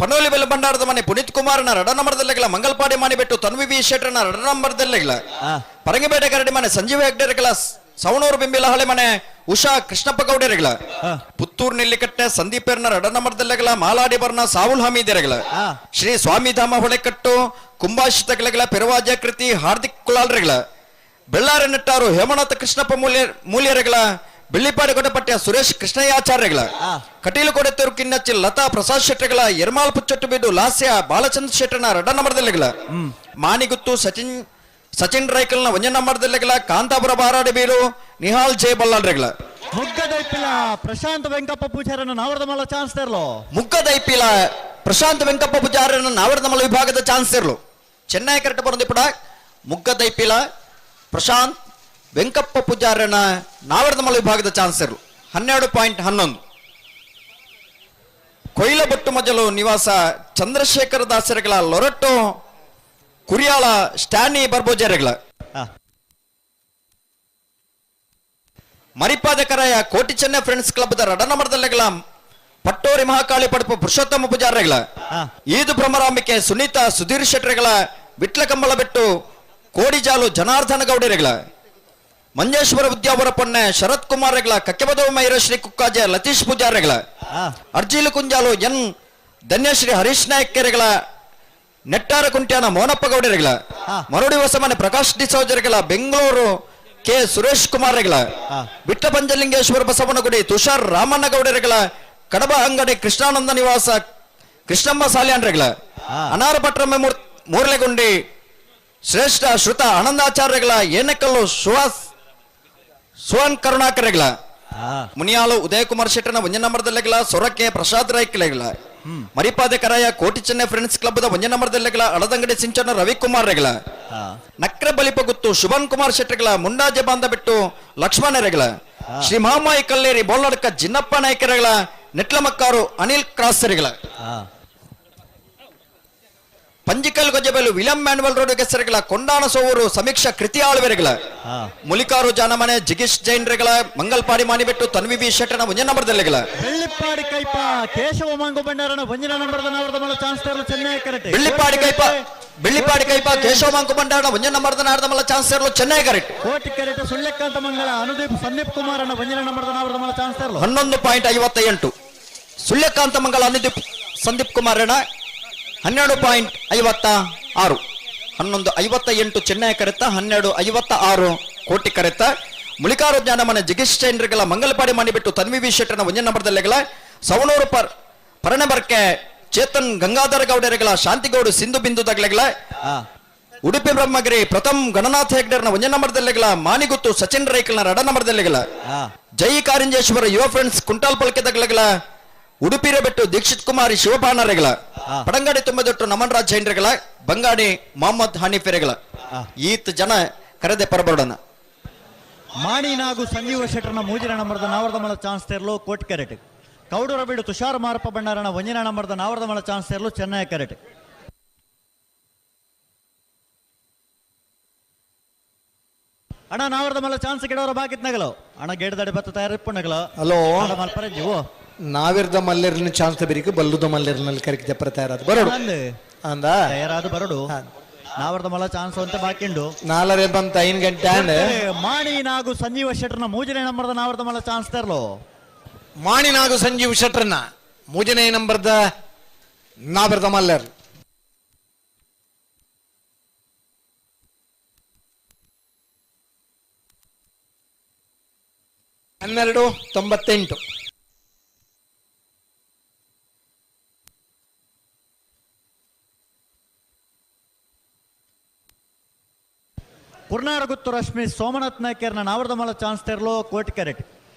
ಪನೋಲಿ ಬೆಲ್ಲ ಭಂಡಾರದ ಮನೆ ಪುನೀತ್ ಕುಮಾರ್ನ ರಡ ನಂಬರ್ದಲ್ಲೆಗಳ ಮಂಗಲ್ಪಾಡಿ ಮನೆ ತನ್ವಿ ವಿ ಶೆಟ್ಟರ್ನ ರಡ ನಂಬರ್ದಲ್ಲೆಗಳ ಪರಂಗಿಪೇಟೆ ಕರಡಿ ಮನೆ ಸಂಜೀವ ಹೆಗ್ಡೆರೆಗಳ ಸವಣೂರು ಬಿಂಬಿಲಹಳೆ ಮನೆ ಉಷಾ ಕೃಷ್ಣಪ್ಪ ಗೌಡರೆಗಳ ಪುತ್ತೂರು ನೆಲ್ಲಿಕಟ್ಟೆ ಸಂದೀಪೆರ್ನ ರಡ ನಂಬರ್ದಲ್ಲೆಗಳ ಮಾಲಾಡಿ ಬರ್ನ ಸಾವುಲ್ ಹಮೀದೆರೆಗಳ ಶ್ರೀ ಸ್ವಾಮಿಧಾಮ ಹೊಳೆಕಟ್ಟು ಕುಂಬಾಶಿತಗಳ ಪೆರವಾಜ ಕೃತಿ ಹಾರ್ದಿಕ್ ಕುಲಾಲ್ರೆಗಳ ಬೆಳ್ಳಾರ ನೆಟ್ಟಾರು ಹೇಮನಾಥ ಕೃಷ್ಣಪ್ಪ ಮೂಲ್ಯರೆಗಳ ಬೆಳ್ಳಿಪಾಡಿ ಕೊಟ್ಟಪಟ್ಯ ಸುರೇಶ್ ಕೃಷ್ಣಯ್ಯಾಚಾರ್ಯಗಳ ಕಟೀಲು ಕೊಡೆತ್ತೂರು ಕಿನ್ನಚ್ಚಿ ಲತಾ ಪ್ರಸಾದ್ ಶೆಟ್ಟರ್ಗಳ ಎರ್ಮಾಲ್ ಪುಚ್ಚೊಟ್ಟು ಬೀಡು ಲಾಸ್ಯ ಬಾಲಚಂದ್ರ ಶೆಟ್ಟರ್ನ ರಡ್ಡ ನಂಬರ್ದಲ್ಲಿಗಳ ಮಾನಿಗುತ್ತು ಸಚಿನ್ ಸಚಿನ್ ರೈಕಲ್ನ ಒಂಜ ನಂಬರ್ದಲ್ಲಿಗಳ ಕಾಂತಾಪುರ ಬಾರಾಡಿ ಬೀಡು ನಿಹಾಲ್ ಜೆ ಬಲ್ಲಾಳ್ರೆಗಳ ಮುಗ್ಗದೈಪಿಲ ಪ್ರಶಾಂತ್ ವೆಂಕಪ್ಪ ಪೂಜಾರನ ನಾವರ್ದಮಲ್ಲ ಚಾನ್ಸ್ ತೇರ್ಲು. ಮುಗ್ಗದೈಪಿಲ ಪ್ರಶಾಂತ್ ವೆಂಕಪ್ಪ ಪೂಜಾರನ ನಾವರ್ದಮಲ್ಲ ವಿಭಾಗದ ಚಾನ್ಸ್ ಇರ್ಲು. ಚೆನ್ನೈ ಕರೆಕ್ಟ್ ಬರೋದಿಪುಡ ಮುಗ್ಗದೈಪಿಲ ಪ್ರಶಾಂತ್ ವೆಂಕಪ್ಪ ಪೂಜಾರನ ನಾವರ್ದಮಲ್ಲ ವಿಭಾಗದ ಚಾನ್ಸ್ ಇರ್ಲು 12.11. ಕೊಯ್ಲಬೊಟ್ಟು ಮಜಲು ನಿವಾಸ Chandrashekara ದಾಸರುಗಳ ಲೊರಟೋ ಕುರಿಯಾಳ Stany ಬರ್ಬೋಜಾರೆಗಳ ಮರಿಪಾದ Karaya Koti Chenna friends club the ರಡನಮರ್ದಲ್ಲೆಗಳ ಪಟ್ಟೋರಿ ಮಹಾಕಾಳಿ ಪಡಪು ಪುರುಷೋತ್ತಮ ಪೂಜಾರಿಗಳ ಈದು ಭ್ರಮರಾಂಬಿಕೆ ಸುನೀತಾ ಸುಧೀರ್ ಶೆಟ್ಟರ್ಗಳ ವಿಟ್ಲ ಕಂಬಳ ಬೆಟ್ಟು ಕೋಡಿಜಾಲು ಜನಾರ್ದನ ಗೌಡರೆಗಳ ಮಂಜೇಶ್ವರ ಉದ್ಯಾವರ ಪೊನ್ನೆ ಶರತ್ ಕುಮಾರ್ಗಳ ಕಕ್ಕೆಬದವ ಮೈರಶ್ರೀ ಕುಕ್ಕಾಜೆ ಲತೀಶ್ ಪೂಜಾರಿಗಳ ಅರ್ಜೀಲು ಕುಂಜಾಲು ಎನ್ ಧನ್ಯಶ್ರೀ ಹರೀಶ್ ನಾಯಕ್ಕೆರೆಗಳ ನೆಟ್ಟಾರ ಕುಂಟ್ಯಾನ ಮೋನಪ್ಪ ಗೌಡರಿಗಳ ಮರೋಡಿ ಹೊಸಮನೆ ಪ್ರಕಾಶ್ ಡಿಸೋಜರ್ಗಳ ಬೆಂಗಳೂರು ಕೆ ಸುರೇಶ್ ಕುಮಾರ್ಗಳ ವಿಟ್ಟ ಪಂಚಲಿಂಗೇಶ್ವರ ಬಸವನಗುಡಿ ತುಷಾರ್ ರಾಮಣ್ಣ ಗೌಡರಿಗಳ ಕಡಬ ಅಂಗಡಿ ಕೃಷ್ಣಾನಂದ ನಿವಾಸ ಕೃಷ್ಣಮ್ಮ ಸಾಲ್ಯಾನ್ರೆಗಳ ಅನಾರ ಪಟ್ರಮ್ಮೆ ಮೂರ್ಲೆಗುಂಡಿ ಶ್ರೇಷ್ಠ ಶ್ರುತ ಆನಂದಾಚಾರ್ಯಗಳ ಏನಕಲ್ಲು ಸುಹಾಸ್ ಸುವನ್ ಕರುಣಾಕರೆಗಳ ಮುನಿಯಾಲು ಉದಯಕುಮಾರ್ ಶೆಟ್ಟರ್ನ ಒಂಜ ನಂಬರ್ದಲ್ಲೆಗಳ ಸೊರಕೆ ಪ್ರಸಾದ್ ರಾಯ್ಕಲೆಗಳ ಮರಿಪಾದೆ Karaya Koti Chennai friends club the ಒಂಜ ನಂಬರ್ದಲ್ಲೆಗಳ ಅಳದಂಗಡಿ ಸಿಂಚನ ರವಿಕುಮಾರ್ ರೆಗಳ ನಕ್ರ ಬಲಿಪ ಗುತ್ತು ಶುಭನ್ ಕುಮಾರ್ ಶೆಟ್ಟರ್ಗಳ ಮುಂಡಾಜೆ ಬಾಂಧ ಬಿಟ್ಟು ಲಕ್ಷ್ಮಣರೆಗಳ ಶ್ರೀ ಮಹಾಮಾಯಿ ಕಲ್ಲೇರಿ ಬೋಲ್ನಡ್ಕ ಜಿನ್ನಪ್ಪ ನಾಯಕರೆಗಳ ನೆಟ್ಲಮಕ್ಕಾರು ಅನಿಲ್ ಕ್ರಾಸರಿಗಳ ಪಂಜಿಕಲ್ ಗೊಜ್ಜೆಬೆಲು ವಿಲಿಯಂ ಮ್ಯಾನುವಲ್ ರೋಡ್ ಹೆಸರುಗಳ ಕೊಂಡಾಣ ಸೋವರು ಸಮೀಕ್ಷಾ ಕೃತಿ ಆಳ್ವೆರೆಗಳ ಮುಲಿಕಾರು ಜಾನಮನೆ ಜಿಗೀಶ್ ಜೈನ್ರೆಗಳ ಮಂಗಲ್ಪಾಡಿ ಮಾನಿಬೆಟ್ಟು ತನ್ವಿ ಬಿ ಶೆಟ್ಟನ ಒಂಜ ನಂಬರ್ದಲ್ಲೆಗಳ ಬೆಳ್ಳಿಪ್ಪಾಡಿ ಕೈಪ ಕೇಶವ ಮಂಗು ಭಂಡಾರನ ಒಂಜಿನ ನಂಬರ್ದ ನಾವರ್ದಮಲ್ಲ ಚಾನ್ಸ್ ತೇರ್ಲು ಚೆನ್ನೈ ಕರೆಕ್ಟ್. ಬೆಳ್ಳಿಪ್ಪಾಡಿ ಕೈಪ ಕೇಶವ ಮಂಗು ಭಂಡಾರನ ಒಂಜ ನಂಬರ್ದ ನಾರ್ದಮಲ್ಲ ಚಾನ್ಸ್ ತೇರ್ಲು ಚೆನ್ನೈ ಕರೆಕ್ಟ್. ಕೋಟಿ ಕರೆಕ್ಟ್ ಸುಳ್ಳೆಕ್ಕಂತ ಮಂಗಳ ಅನುದೀಪ್ ಸಂದೀಪ್ ಕುಮಾರನ ಒಂಜಿನ ನಂಬರ್ದ ನಾವರ್ದಮಲ್ಲ ಚಾನ್ಸ್ ತೇರ್ಲು 11.58. ಸುಳ್ಯಕಾಂತ ಮಂಗಳ ಅನುದೀಪ್ ಸಂದೀಪ್ ಕುಮಾರನ 12.56. 11.58 ಚೆನ್ನೈ ಕರೆತ 12.56 ಕೋಟಿ ಕರೆತ ಮುಳಿಕಾರು ಜ್ಞಾನಮನೆ ಜಿಗೀಶ್ ಚೈನ್ರಿಗಳ ಮಂಗಲಪಾಡಿ ಮಾಡಿಬಿಟ್ಟು ತನ್ವಿ ವಿ ಶೆಟ್ಟರ್ನ ಒಂಜ ನಂಬರ್ದಲ್ಲೆಗಳ ಸವಣೂರು ಪರಣಬರ್ಕೆ ಚೇತನ್ ಗಂಗಾಧರ ಗೌಡರೆಗಳ ಶಾಂತಿಗೌಡು ಸಿಂಧು ಬಿಂದು ದಗ್ಲೆಗಳ ಉಡುಪಿ ಬ್ರಹ್ಮಗಿರಿ ಪ್ರಥಮ್ ಗಣನಾಥ ಹೆಗ್ಡರ್ನ ಒಂಜ ನಂಬರ್ದಲ್ಲೆಗಳ ಮಾನಿಗುತ್ತು ಸಚಿನ್ ರೈಕಲ್ನ ರಡ ನಂಬರ್ದಲ್ಲೆಗಳ ಜೈ ಕಾರಿಂಜೇಶ್ವರ ಯುವ ಫ್ರೆಂಡ್ಸ್ ಕುಂಟಾಲ್ ಪಲ್ಕೆ ದಗ್ಲೆಗಳ ಉಡುಪಿರ ಬೆಟ್ಟು ದೀಕ್ಷಿತ್ ಕುಮಾರಿ ಶಿವಪಾನರೆಗಳ ಪಡಂಗಾಡಿ ತುಂಬದೊಟ್ಟು ನಮನ್ರಾಜ್ ಜೈನ್ರೆಗಳ ಬಂಗಾಡಿ ಮೊಹಮ್ಮದ್ ಹನೀಫೆರೆಗಳ ಈತ ಜನ ಕರೆದೆ ಪರಬರೋಣ. ಮಾಣಿನಾಗು ಸಂಜೀವ ಶೆಟ್ಟರ್ನ ಮೂಜಿನ ನಂಬರ್ದ ನಾವರ್ದಮಲ ಚಾನ್ಸ್ ತೇರ್ಲು ಕೋಟಿ ಕೆರೆಟ್. ಕೌಡೂರ ಬೀಡು ತುಷಾರ್ ಮಾರಪ್ಪ ಭಂಡಾರನ ಒಂಜಿನ ನಂಬರ್ದ ನಾವರ್ದಮಲ ಚಾನ್ಸ್ ತೇರ್ಲು ಚೆನ್ನೈ ಕೆರೆಟ್. ಅಣ್ಣ ನಾವರ್ದಮಲ ಚಾನ್ಸ್ ಗಿಡವರ ಬಾಕಿತ್ ನಗಲು ಅಣ್ಣ ಗೇಡದಡಿ ಬತ್ತ ತಯಾರಿಪ್ಪು ನಗಲು. ಹಲೋ ಮಲ್ಪರ ಜೀವೋ ನಾವಿರ್ದ ಮಲ್ಲೇರ್ನ ಚಾನ್ಸ್ ಬೇರಿಕೆ ಬಲ್ಲುದ ಮಲ್ಲೇರ್ನಲ್ಲಿ ಕರೆಕ್ ಜಪ್ಪರ ತಯಾರಾದ ಬರೋಡು ಅಂದ ತಯಾರಾದ ಬರೋಡು ನಾವರ್ದ ಮಲ್ಲ ಚಾನ್ಸ್ ಅಂತ ಬಾಕಿಂಡು ನಾಲರೆ ಬಂತ 5 ಗಂಟೆ ಆಂಡ್ ಮಾಣಿ ನಾಗು ಸಂಜೀವ ಶೆಟ್ಟರ್ನ ಮೂಜನೇ ನಂಬರ್ದ ನಾವರ್ದ ಮಲ್ಲ ಚಾನ್ಸ್ ತರಲು. ಮಾಣಿ ನಾಗು ಸಂಜೀವ್ ಶೆಟ್ಟರ್ನ ಮೂಜನೇ ನಂಬರ್ದ ನಾವರ್ದ ಮಲ್ಲರ್ 12.98. ಕುರ್ನಾಡಗುತ್ತು ರಶ್ಮಿ ಸೋಮನಾಥ್ ನಾಯ್ಕರ್ನ ನಾವರ್ದಮಲ ಚಾನ್ಸ್ ತೇರ್ಲು ಕೋಟಿ ಕೆರೆಟ್.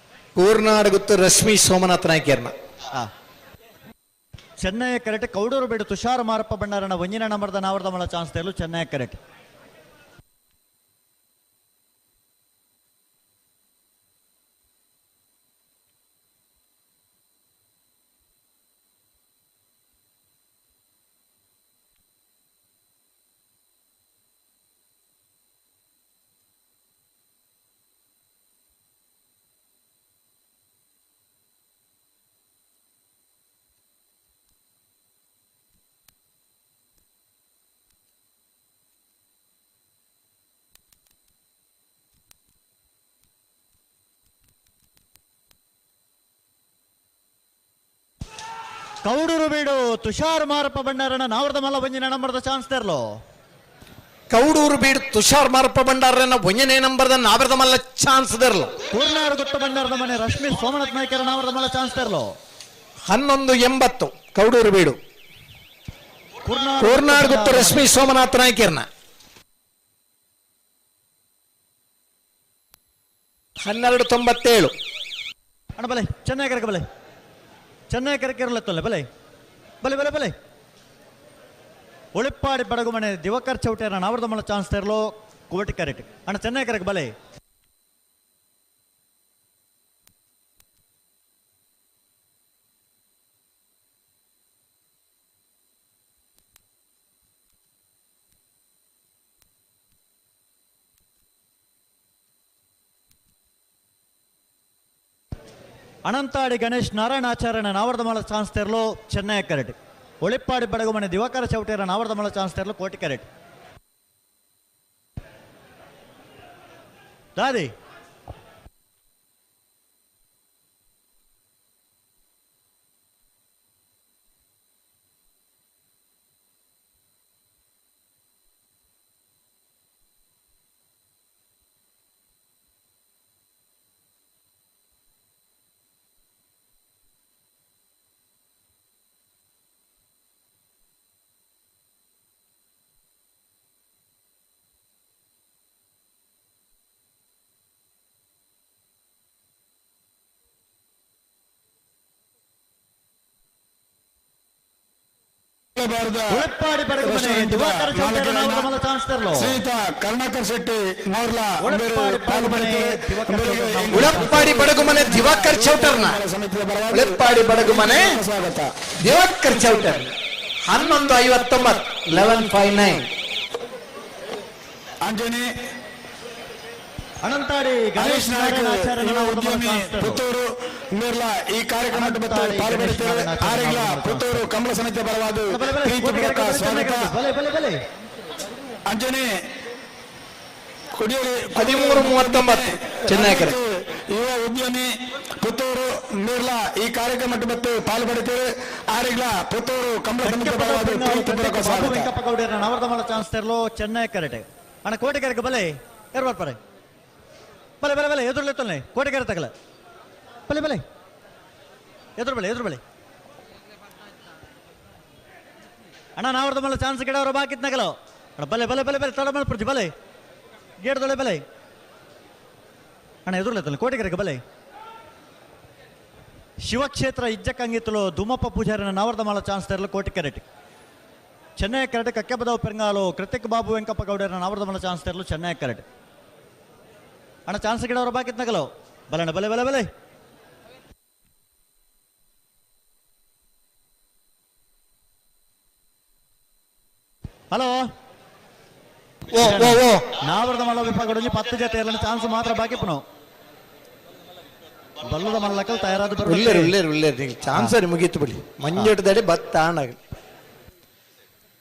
ಕೂರ್ನಾಡಗುತ್ತು ರಶ್ಮಿ ಸೋಮನಾಥ್ ನಾಯ್ಕರ್ನ ಚೆನ್ನೈ ಕರೆಕ್ಟ್. ಕೌಡೂರು ಬೇಡು ತುಷಾರ್ ಮಾರಪ್ಪ ಭಂಡಾರನ ಒಂಜಿನ ನಂಬರ್ದ ನಾವರ್ದಮಲ ಚಾನ್ಸ್ ತೇರ್ಲು ಚೆನ್ನೈ ಕರೆಕ್ಟ್. ಕೌಡೂರು ಬೀಡು ತುಷಾರ್ ಮಾರಪ್ಪ ಭಂಡಾರನ ನಾವರ್ದ ಮಲ್ಲ ಬಂಜಿನ ನಂಬರ್ದ ಚಾನ್ಸ್ ತೇರ್ಲು. ಕೌಡೂರು ಬೀಡ್ ತುಷಾರ್ ಮಾರಪ್ಪ ಭಂಡಾರನ ಒಂಜನೇ ನಂಬರ್ದ ನಾವರದ ಮಲ್ಲ ಚಾನ್ಸ್ ದರ್ಲು. ಕೂರ್ನಾರು ಗುತ್ತ ಭಂಡಾರದ ಮನೆ ರಶ್ಮಿ ಸೋಮನಾಥ್ ನಾಯ್ಕರ ನಾವರದ ಮಲ್ಲ ಚಾನ್ಸ್ ತರಲು. 11.80 ಕೌಡೂರು ಬೀಡು ಕೂರ್ನಾಡು ಗುತ್ತು ರಶ್ಮಿ ಸೋಮನಾಥ್ ನಾಯ್ಕರ್ನ 12.97. ಅಣ್ಣ ಬಲೆ ಚೆನ್ನೈ ಕರಕ ಬಲೆ ಚೆನ್ನೈ ಕರಕ ತೊಲೆ ಬಲೆ ಬಲೆ ಬಲೆ ಬಲೆ. ಒಳಿಪ್ಪಾಡಿ ಬಡಗುಮನೆ ದಿವಾಕರ್ ಚೌಟೇರ ನಾವರದ ಮಲ್ಲ ಚಾನ್ಸ್ ತರಲು ಕೋಟಿ ಕರೆಕ್ಟ್. ಅಣ್ಣ ಚೆನ್ನೈ ಕರಕ ಬಲೆ. ಅನಂತಾಡಿ ಗಣೇಶ್ ನಾರಾಯಣಾಚಾರ್ಯನ ನಾವರದ ಮಲ್ಲ ಚಾನ್ಸ್ ತರಲು ಚೆನ್ನೈ ಕರೆಕ್ಟ್. ಒಳಿಪ್ಪಾಡಿ ಬಡಗುಮನೆ ದಿವಾಕರ ಚೌಟೇರ ನಾವರದ ಮಲ್ಲ ಚಾನ್ಸ್ ತರಲು ಕೋಟಿ ಕರೆಕ್ಟ್. ದಾದಿ ಶ್ರೀಯುತ ಕರುಣಾಕರ್ ಶೆಟ್ಟಿ ಮೋರ್ಲಾ ಉಳಪ್ಪಾಡಿ ಬಡಗುಮನೆ ದಿವಾಕರ್ ಚೌಟರ್ನ ಉಳಪ್ಪಾಡಿ ಬಡಗುಮನೆ ಸ್ವಾಗತ ದಿವಾಕರ್ ಚೌಟರ್ 11.59 11.59. ಅಂಜನಿ ಅನಂತಾಡಿ ಗಣೇಶ್ ನಾಯಕ್ ಯುವ ಉದ್ಯಮಿ ಪುತ್ತೂರು ಮೇರ್ಲಾ ಈ ಕಾರ್ಯಕ್ರಮಕ್ಕೆ ಮತ್ತು ಪಾಲ್ಗೊಳ್ಳುತ್ತೇವೆ. ಆರೆಗ್ಲ ಪುತ್ತೂರು ಕಮಲ ಸಮಿತಿಯ ಪರವಾದ ಪ್ರೀತಿಪೂರ್ವಕ ಸ್ವಾಗತ. ಅಂಜನಿ ಕುಡಿಯಲಿ 13.39 ಚೆನ್ನೈ ಕರೆ ಯುವ ಉದ್ಯಮಿ ಪುತ್ತೂರು ಮೇರ್ಲಾ ಈ ಕಾರ್ಯಕ್ರಮಕ್ಕೆ ಮತ್ತು ಪಾಲ್ಗೊಳ್ಳುತ್ತೇವೆ. ಆರೆಗ್ಲ ಪುತ್ತೂರು ಕಮಲ ಸಮಿತಿಯ ಪರವಾದ ಪ್ರೀತಿಪೂರ್ವಕ ಸ್ವಾಗತ. ವೆಂಕಪ್ಪ ಗೌಡರ ನವರ್ದಮಲ ಚಾನ್ಸ್ ತರಲು ಚೆನ್ನೈ ಕರೆಟೆ. ಅಣ್ಣ ಕೋಟೆ ಕರೆಗೆ ಬಲೆ ಯಾರು ಬರ್ತಾರೆ? ಬಲೆ ಬಲೆ ಬಲೆ ಎದುರುಲೆ ಕೋಟೆ ಕರೆ ತಗಲ ಬಲೆ ಬಲೆ ಎದುರು ಬಲೆ ಎದುರು ಬಲೆ. ಅಣ್ಣ ನಾವರ್ದ ಮಲ್ಲ ಚಾನ್ಸ್ ಗಿಡವರು ಬಾಕಿತ್ ನಗಲು. ಅಣ್ಣ ಬಲೆ ಬಲೆ ಬಲೆ ಬಲೆ ತಡ ಮಲ್ಪುರ್ಜಿ ಬಲೆ ಗೇಡ್ದೊಳೆ ಬಲೆ. ಅಣ್ಣ ಎದುರುಲೆ ಕೋಟೆ ಕರೆಗೆ ಬಲೆ. ಶಿವಕ್ಷೇತ್ರ ಇಜ್ಜಕ್ಕಂಗಿತ್ತಲು ದುಮಪ್ಪ ಪೂಜಾರಿನ ನಾವರ್ದ ಮಲ್ಲ ಚಾನ್ಸ್ ತರಲು ಕೋಟೆ ಕರೆಟ್. ಚೆನ್ನೈ ಕರೆಟ್ ಕಕ್ಕೆಬದವ್ ಪೆರಂಗಾಲು ಕೃತಿಕ್ ಬಾಬು ವೆಂಕಪ್ಪ ಗೌಡರನ ನಾವರ್ದ ಮಲ್ಲ ಚಾನ್ಸ್ ತರಲು ಚೆನ್ನೈ ಕರೆಟ್. ಅಣ್ಣ ಚಾನ್ಸ್ ಗಿಡವರು ಬಾಕಿತ್ ನಗಲು ಬಲಣ್ಣ ಬಲೆ ಬಲೆ ಬಲೆ. ಹಲೋ ಓ ಓ ಓ ನಾವರದ ಮಲ್ಲ ವಿಭಾಗ 10 ಜೊತೆ ಇರಲಿಲ್ಲ ಚಾನ್ಸ್ ಮಾತ್ರ ಬಾಕಿ ಪುನಃ ಬಲ್ಲದ ಮಲ್ಲಕಲ್ ತಯಾರಾದ ಉಲ್ಲೇರು ಉಲ್ಲೇರು ಉಲ್ಲೇರು ನೀವು ಚಾನ್ಸ್ ಮುಗೀತು ಬಿಡಿ. ಮಂಜೋಟದಡಿ ಬತ್ತ ಆಣಾಗಲಿ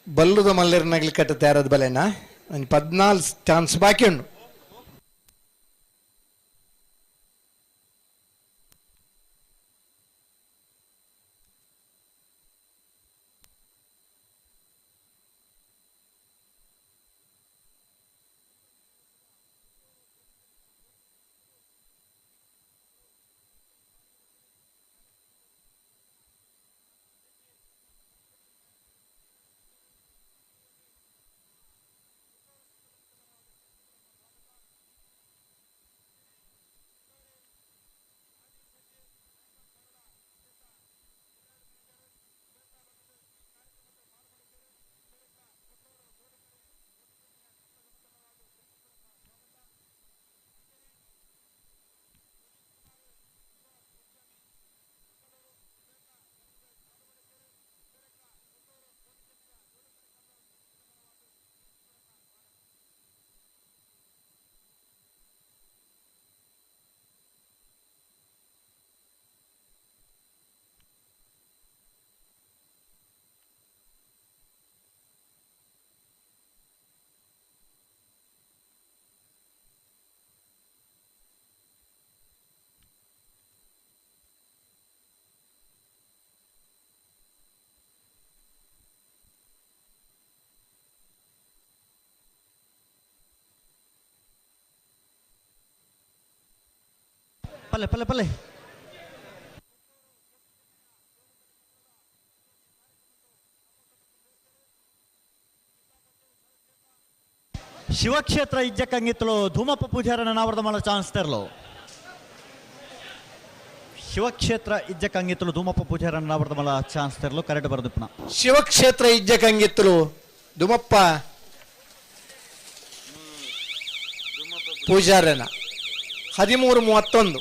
ಬಲ್ಲದ ಮಲ್ಲೇರ್ನಾಗ್ಲಿ ಕಟ್ಟ ತಯಾರಾದ ಬಲೆನಾ 14 ಚಾನ್ಸ್ ಬಾಕಿ ಉಂಟು. ಪಲ್ಲೆ ಪಲ್ಲೆ ಪಲ್ಲೆ ಶಿವಕ್ಷೇತ್ರ ಇಜ್ಜಕ್ಕಂಗಿತ್ತಲು ಧೂಮಪ್ಪ ಪೂಜಾರನ ನಾವರದ ಮಲ್ಲ ಚಾನ್ಸ್ ತೆರಲು. ಶಿವಕ್ಷೇತ್ರ ಇಜ್ಜಕ್ಕಂಗಿತ್ತಲು ಧೂಮಪ್ಪ ಪೂಜಾರನ ನಾವರದ ಮಲ್ಲ ಚಾನ್ಸ್ ತೆರಲು ಕರೆಕ್ಟ್ ಬರೆದುಪ್ಪನ. ಶಿವಕ್ಷೇತ್ರ ಇಜ್ಜಕ್ಕಂಗಿತ್ತಲು ಧೂಮಪ್ಪ ಪೂಜಾರನ 13:31.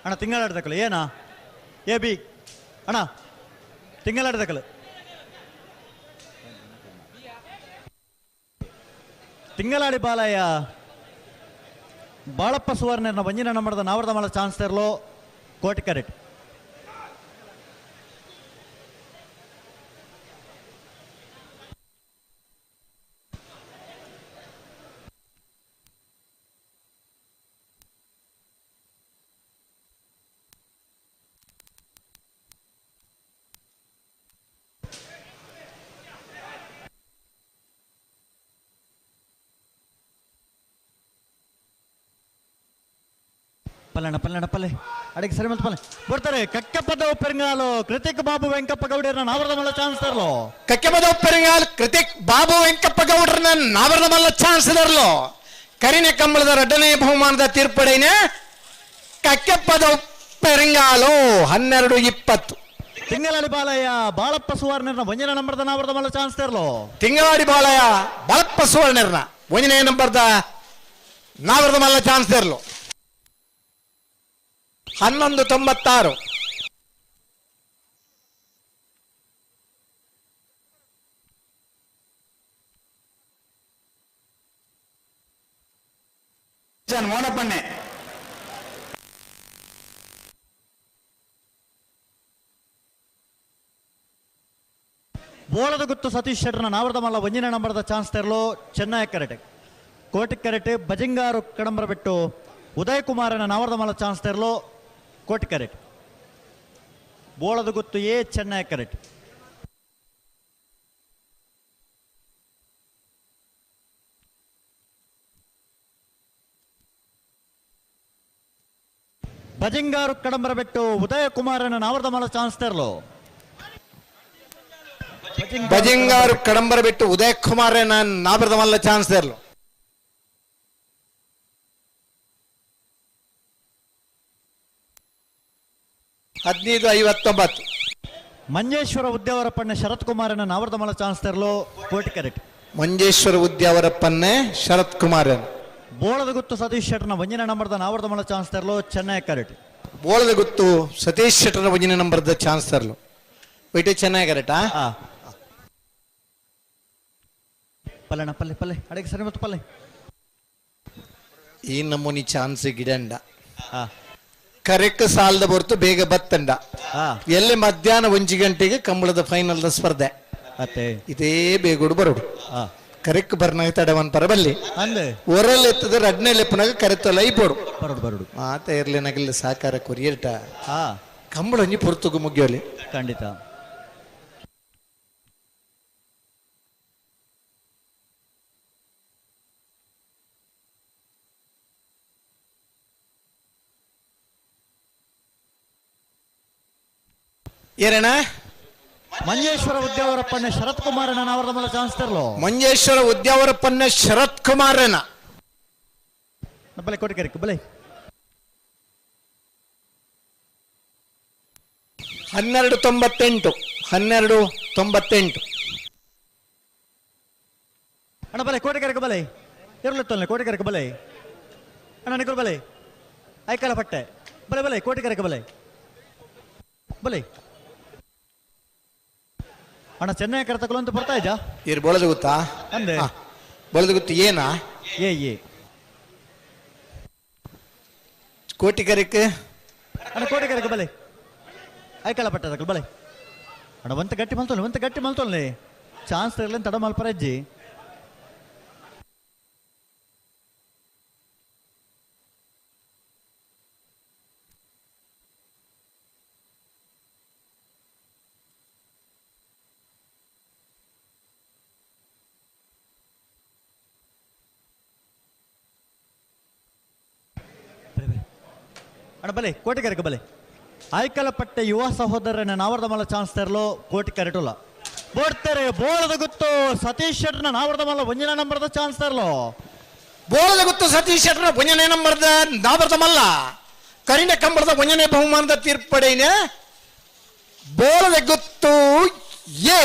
ಅಣ್ಣ ತಿಂಗಳಾಡ್ದಕ್ಕಲ್ಲ ಏನಾ ಎ ಬಿ ಅಣ್ಣ ತಿಂಗಳಾಡ್ದಕ್ಕಲ್ಲ ತಿಂಗಳಾಡಿ ಬಾಲಯ್ಯ ಬಾಳಪ್ಪ ಸುವರ್ಣನ ವಂಜಿನ ನಂಬರ್ದ ನಾವರದ ಮಲ್ಲ ಚಾನ್ಸ್ ತೆರಲು ಕೋಟಿ ಕರೆಕ್ಟ್. ಪಲ್ಲಣ್ಣ ಪಲ್ಲಣ್ಣ ಪಲ್ಲೆ ಅಡಿಗೆ ಸರಿ ಮತ್ತು ಪಲ್ಲೆ ಬರ್ತಾರೆ. ಕಕ್ಕೆಪದ ಪೆರಂಗಾಲು ಕೃತಿಕ್ ಬಾಬು ವೆಂಕಪ್ಪ ಗೌಡರನ್ನ ನಾವರದ ಮಲ್ಲ ಚಾನ್ಸ್ ತರಲು. ಕಕ್ಕೆಪದ ಪೆರಂಗಾಲ್ ಕೃತಿಕ್ ಬಾಬು ವೆಂಕಪ್ಪ ಗೌಡರನ್ನ ನಾವರದ ಮಲ್ಲ ಚಾನ್ಸ್ ತರಲು. ಕರಿನೆ ಕಂಬಳದ ಎರಡನೇ ಬಹುಮಾನದ ತೀರ್ಪಡೈನ ಕಕ್ಕೆಪದ ಪೆರಂಗಾಲು 12:20. ತಿಂಗಳಾಡಿ ಬಾಲಯ್ಯ ಬಾಳಪ್ಪ ಸುವರ್ಣರನ್ನ ಒಂದನೇ ನಂಬರ್ದ ನಾವರದ ಮಲ್ಲ ಚಾನ್ಸ್ ತರಲು. ತಿಂಗಳಾಡಿ ಬಾಲಯ್ಯ ಬಾಳಪ್ಪ ಸುವರ್ಣರನ್ನ ಒಂದನೇ ನಂಬರ್ದ ನಾವರದ ಮಲ್ಲ ಚಾನ್ಸ್ ತರಲು. 11:96. ಮೋನಪ್ಪಣ್ಣೆ ಬೋಳದ ಗುತ್ತು ಸತೀಶ್ ಶೆಟ್ಟರ್ನ ನಾವರದ ಮಲ್ಲ ಒಂದನೇ ನಂಬರ್ದ ಚಾನ್ಸ್ ತೆರಲು. ಚೆನ್ನೈ ಕರೆಟೆ ಕೋಟಿ ಕರೆಟೆ ಬಜಿಂಗಾರು ಕಡಂಬರ ಬಿಟ್ಟು ಉದಯ್ ಕುಮಾರನ ನಾವರದ ಮಲ್ಲ ಚಾನ್ಸ್ ತೆರಲು ಕೋಟಿ ಕರೆಟ್. ಬೋಳದ ಗುತ್ತು ಎ ಚೆನ್ನೈ ಕರೆಟ್. ಬಜಿಂಗಾರು ಕಡಂಬರ ಬಿಟ್ಟು ಉದಯ ಕುಮಾರನ ನಾವರದ ಮಲ್ಲ ಚಾನ್ಸ್ ತೆರಲು. ಬಜಿಂಗಾರು ಕಡಂಬರ ಬಿಟ್ಟು ಉದಯ ಕುಮಾರನ ನಾವರದ ಮಲ್ಲ ಚಾನ್ಸ್ ತೆರಲು. 15:59. ಮಂಜೇಶ್ವರ ಉದ್ಯಾವರಪ್ಪಣ್ಣ ಶರತ್ ಕುಮಾರನ ನಾವರದ ಮಲ್ಲ ಚಾನ್ಸ್ ತೆರಲು ಕೋಟಿ ಕರೆಕ್ಟ್. ಮಂಜೇಶ್ವರ ಉದ್ಯಾವರಪ್ಪನ್ನೇ ಶರತ್ ಕುಮಾರನ್. ಬೋಳದ ಗುತ್ತು ಸತೀಶ್ ಶೆಟ್ಟರ್ನ ಒಂದನೇ ನಂಬರ್ದ ನಾವರದ ಮಲ್ಲ ಚಾನ್ಸ್ ತೆರಲು ಚೆನ್ನೈ ಕರೆಕ್ಟ್. ಬೋಳದ ಗುತ್ತು ಸತೀಶ್ ಶೆಟ್ಟರ್ನ ಒಂದನೇ ನಂಬರ್ದ ಚಾನ್ಸ್ ತೆರಲು. ವೈಟೆ ಚೆನ್ನೈ ಕರೆಕ್ಟಾ? ಪಲ್ಲಣ್ಣ ಪಲ್ಲೆ ಪಲ್ಲೆ ಅಡಿಗೆ ಸರಿ ಮತ್ತು ಪಲ್ಲೆ. ಈ ನಮೂನಿ ಚಾನ್ಸ್ ಗಿಡಂಡ ಕರೆಕ್ಟ್ ಸಾಲದ ಹೊರತು ಬೇಗ ಬತ್ತಂಡ. ಎಲ್ಲಿ ಮಧ್ಯಾಹ್ನ 1 ಗಂಟೆಗೆ ಕಂಬಳದ ಫೈನಲ್ ಸ್ಪರ್ಧೆ ಇದೇ ಬೇಗೋಡು ಬರೋಡು. Correct ಬರ್ನಾಗ ತಡವನ್ ಪರಬಲ್ಲಿ oral ಎತ್ತದ ರಡ್ನೇ ಲೆಪ್ಪನಾಗ ಕರೆತೊಲ ಐಪೋಡು ಬರೋಡು ಬರೋಡು. ಮಾತ ಇರ್ಲಿನಾಗಿಲ್ಲ ಸಾಕಾರ ಕೊರಿಯರ್ಟ ಕಂಬಳ ಒಂಜಿ ಪೊರ್ತುಗು ಮುಗಿಯೋಲಿ ಖಂಡಿತ. ಏನೇನ ಮಂಜೇಶ್ವರ ಉದ್ಯಾವರಪ್ಪಣ್ಣ ಶರತ್ ಕುಮಾರನ ನಾವರದ ಮಲ್ಲ ಚಾನ್ಸ್ ತೆರಲು. ಮಂಜೇಶ್ವರ ಉದ್ಯಾವರಪ್ಪಣ್ಣ ಶರತ್ ಕುಮಾರನ ಬಲೆ ಕೋಟಿಕೆರೆ ಬಲೆ. 12:98. 12:98. ಅಣ್ಣ ಬಲೆ ಕೋಟಿಕೆರೆಗೆ ಬಲೆ ಇರಲಿತ್ತಲ್ಲ ಕೋಟಿಕೆರೆಗೆ ಬಲೆ ಅಣ್ಣ ನಿಕರು ಬಲೆ ಐಕಾಲ ಪಟ್ಟೆ ಬಲೆ ಬಲೆ ಕೋಟಿಕೆರೆಗೆ ಬಲೆ ಬಲೆ ಅಣ್ಣ ಚೆನ್ನೈ ಕರೆ ಅಂತ ಬರ್ತಾ ಇದ್ಯಾ? ಇರ್ ಬೋಳದ ಗೊತ್ತಾ? ಅಂದೆ ಬೋಳದ ಗೊತ್ತು ಏನಾ? ಎ ಎ ಕೋಟಿಕರಕ್ಕೆ ಅಣ್ಣ ಕೋಟಿಕರಕ್ಕೆ ಬಲೆ ಐಕಾಲ ಪಟ್ಟೆ ಬಲೆ ಅಣ್ಣ ಒಂತ ಗಟ್ಟಿ ಮಲ್ತೋಲ್ಲ ಒಂತ ಗಟ್ಟಿ ಮಲ್ತೋಲ್ಲ ಚಾನ್ಸ್ ತರಲಿ ತಡ ಮಲ್ಪರ ಅಜ್ಜಿ. ಅಣ್ಣ ಬಲೆ ಕೋಟಿಕರೆಗೆ ಬಲೆ. ಆಯ್ಕಲಪಟ್ಟೆ ಯುವ ಸಹೋದರನ ನಾವರ್ದ ಮಲ್ಲ ಚಾನ್ಸ್ ತರಲು ಕೋಟಿ ಕರೆಟುಲ್ಲ. ಬೋಡ್ತಾರೆ ಬೋಳದ ಗುತ್ತು ಸತೀಶ್ ಶೆಟ್ಟರ್ನ ನಾವರ್ದ ಮಲ್ಲ ಒಂಜನ ನಂಬರ್ದ ಚಾನ್ಸ್ ತರಲು. ಬೋಳದ ಗುತ್ತು ಸತೀಶ್ ಶೆಟ್ಟರ್ನ ಒಂಜನೇ ನಂಬರ್ದ ನಾವರ್ದ ಮಲ್ಲ ಕರಿನ ಕಂಬಳದ ಒಂಜನೇ ಬಹುಮಾನದ ತೀರ್ಪಡೇನ ಬೋಳದ ಗುತ್ತು ಎ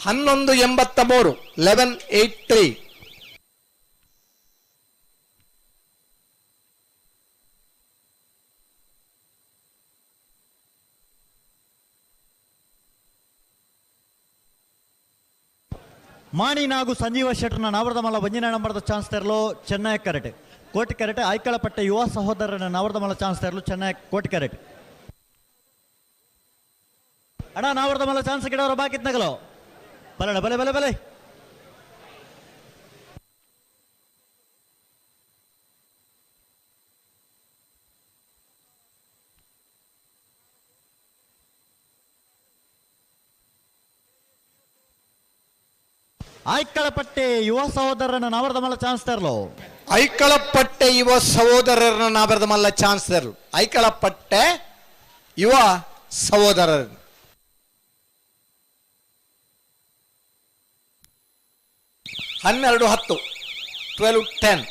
1183 1183. ಮಾಣಿ ನಾಗು ಸಂಜೀವ ಶೆಟ್ಟರ್ನ ನಾವರ್ದ ಮಲ್ಲ ಒಂಜಿನ ನಂಬರ್ದ ಚಾನ್ಸ್ ತರಲು ಚೆನ್ನೈ ಕರೆಟ್. ಕೋಟಿ ಕರೆಟ್ ಆಯ್ಕಳಪಟ್ಟೆ ಯುವ ಸಹೋದರನ ನಾವರ್ದ ಮಲ್ಲ ಚಾನ್ಸ್ ತರಲು ಚೆನ್ನೈ ಕೋಟಿ ಕರೆಟ್. ಅಣ್ಣ ನಾವರ್ದ ಮಲ್ಲ ಚಾನ್ಸ್ ಗಿಡವರ ಬಾಕಿತ್ ನಗಲು. ಬಲಣ ಬಲೆ ಬಲೆ ಬಲೆ. ಆಯ್ಕಳಪಟ್ಟೆ ಯುವ ಸಹೋದರನ ನಾವರ್ದ ಮಲ್ಲ ಚಾನ್ಸ್ ತರಲು. ಐಕಳಪಟ್ಟೆ ಯುವ ಸಹೋದರರನ್ನ ನಾವರ್ದ ಮಲ್ಲ ಚಾನ್ಸ್ ತರಲು. ಐಕಳಪಟ್ಟೆ ಯುವ ಸಹೋದರರು 12:10 12:10.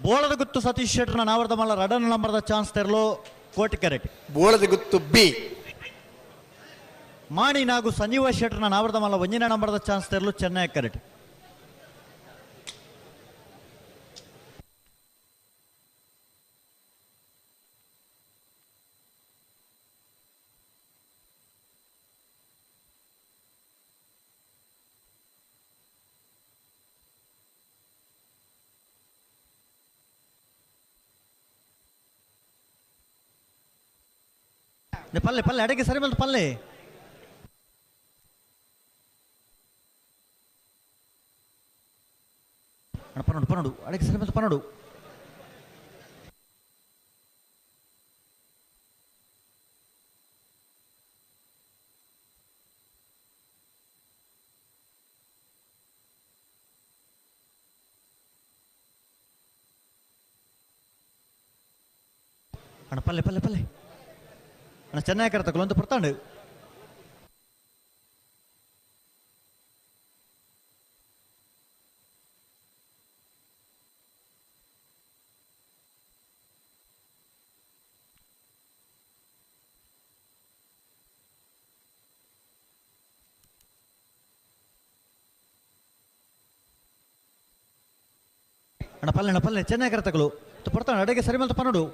ಬೋಳದ ಗುತ್ತು ಸತೀಶ್ ಶೆಟ್ಟರ್ನ ನಾವರ್ದ ಮಲ್ಲ ರಡನ್ ನಂಬರ್ದ ಚಾನ್ಸ್ ತರಲು ಕೋಟಿ ಕರೆಟ್. ಬೋಳದ ಗುತ್ತು ಬಿ. ಮಾಣಿ ನಾಗು ಸಂಜೀವ ಶೆಟ್ಟರ್ನ ನಾವರ್ದ ಮಲ್ಲ ಒಂಜಿನ ನಂಬರ್ದ ಚಾನ್ಸ್ ತರಲು ಚೆನ್ನೈ ಕರೆಟ್. ಪಲ್ಲೆ ಪಲ್ಲೆ ಅಡಿಗೆ ಸರಿ ಬಂತು ಪಲ್ಲೆ. ಪನ್ನಡು ಪನ್ನಡು ಅಡಿಗೆ ಸರಿ ಬಂತು ಪನ್ನಡು. ಅಣ್ಣ ಪಲ್ಲೆ ಪಲ್ಲೆ ಪಲ್ಲೆ. ಅಣ್ಣ ಚೆನ್ನೈ ಕರೆತಕ್ಕಲು ಅಂತ ಪರ್ತಾಂಡು. ಅಣ್ಣ ಪಲ್ಲೆ ಅಣ್ಣ ಪಲ್ಲೆ ಚೆನ್ನೈ ಕರೆತಕ್ಕಲು ಪರ್ತಾಂಡು ಅಡಿಗೆ ಸರಿ ಬಂತು ಪನ್ನಡು.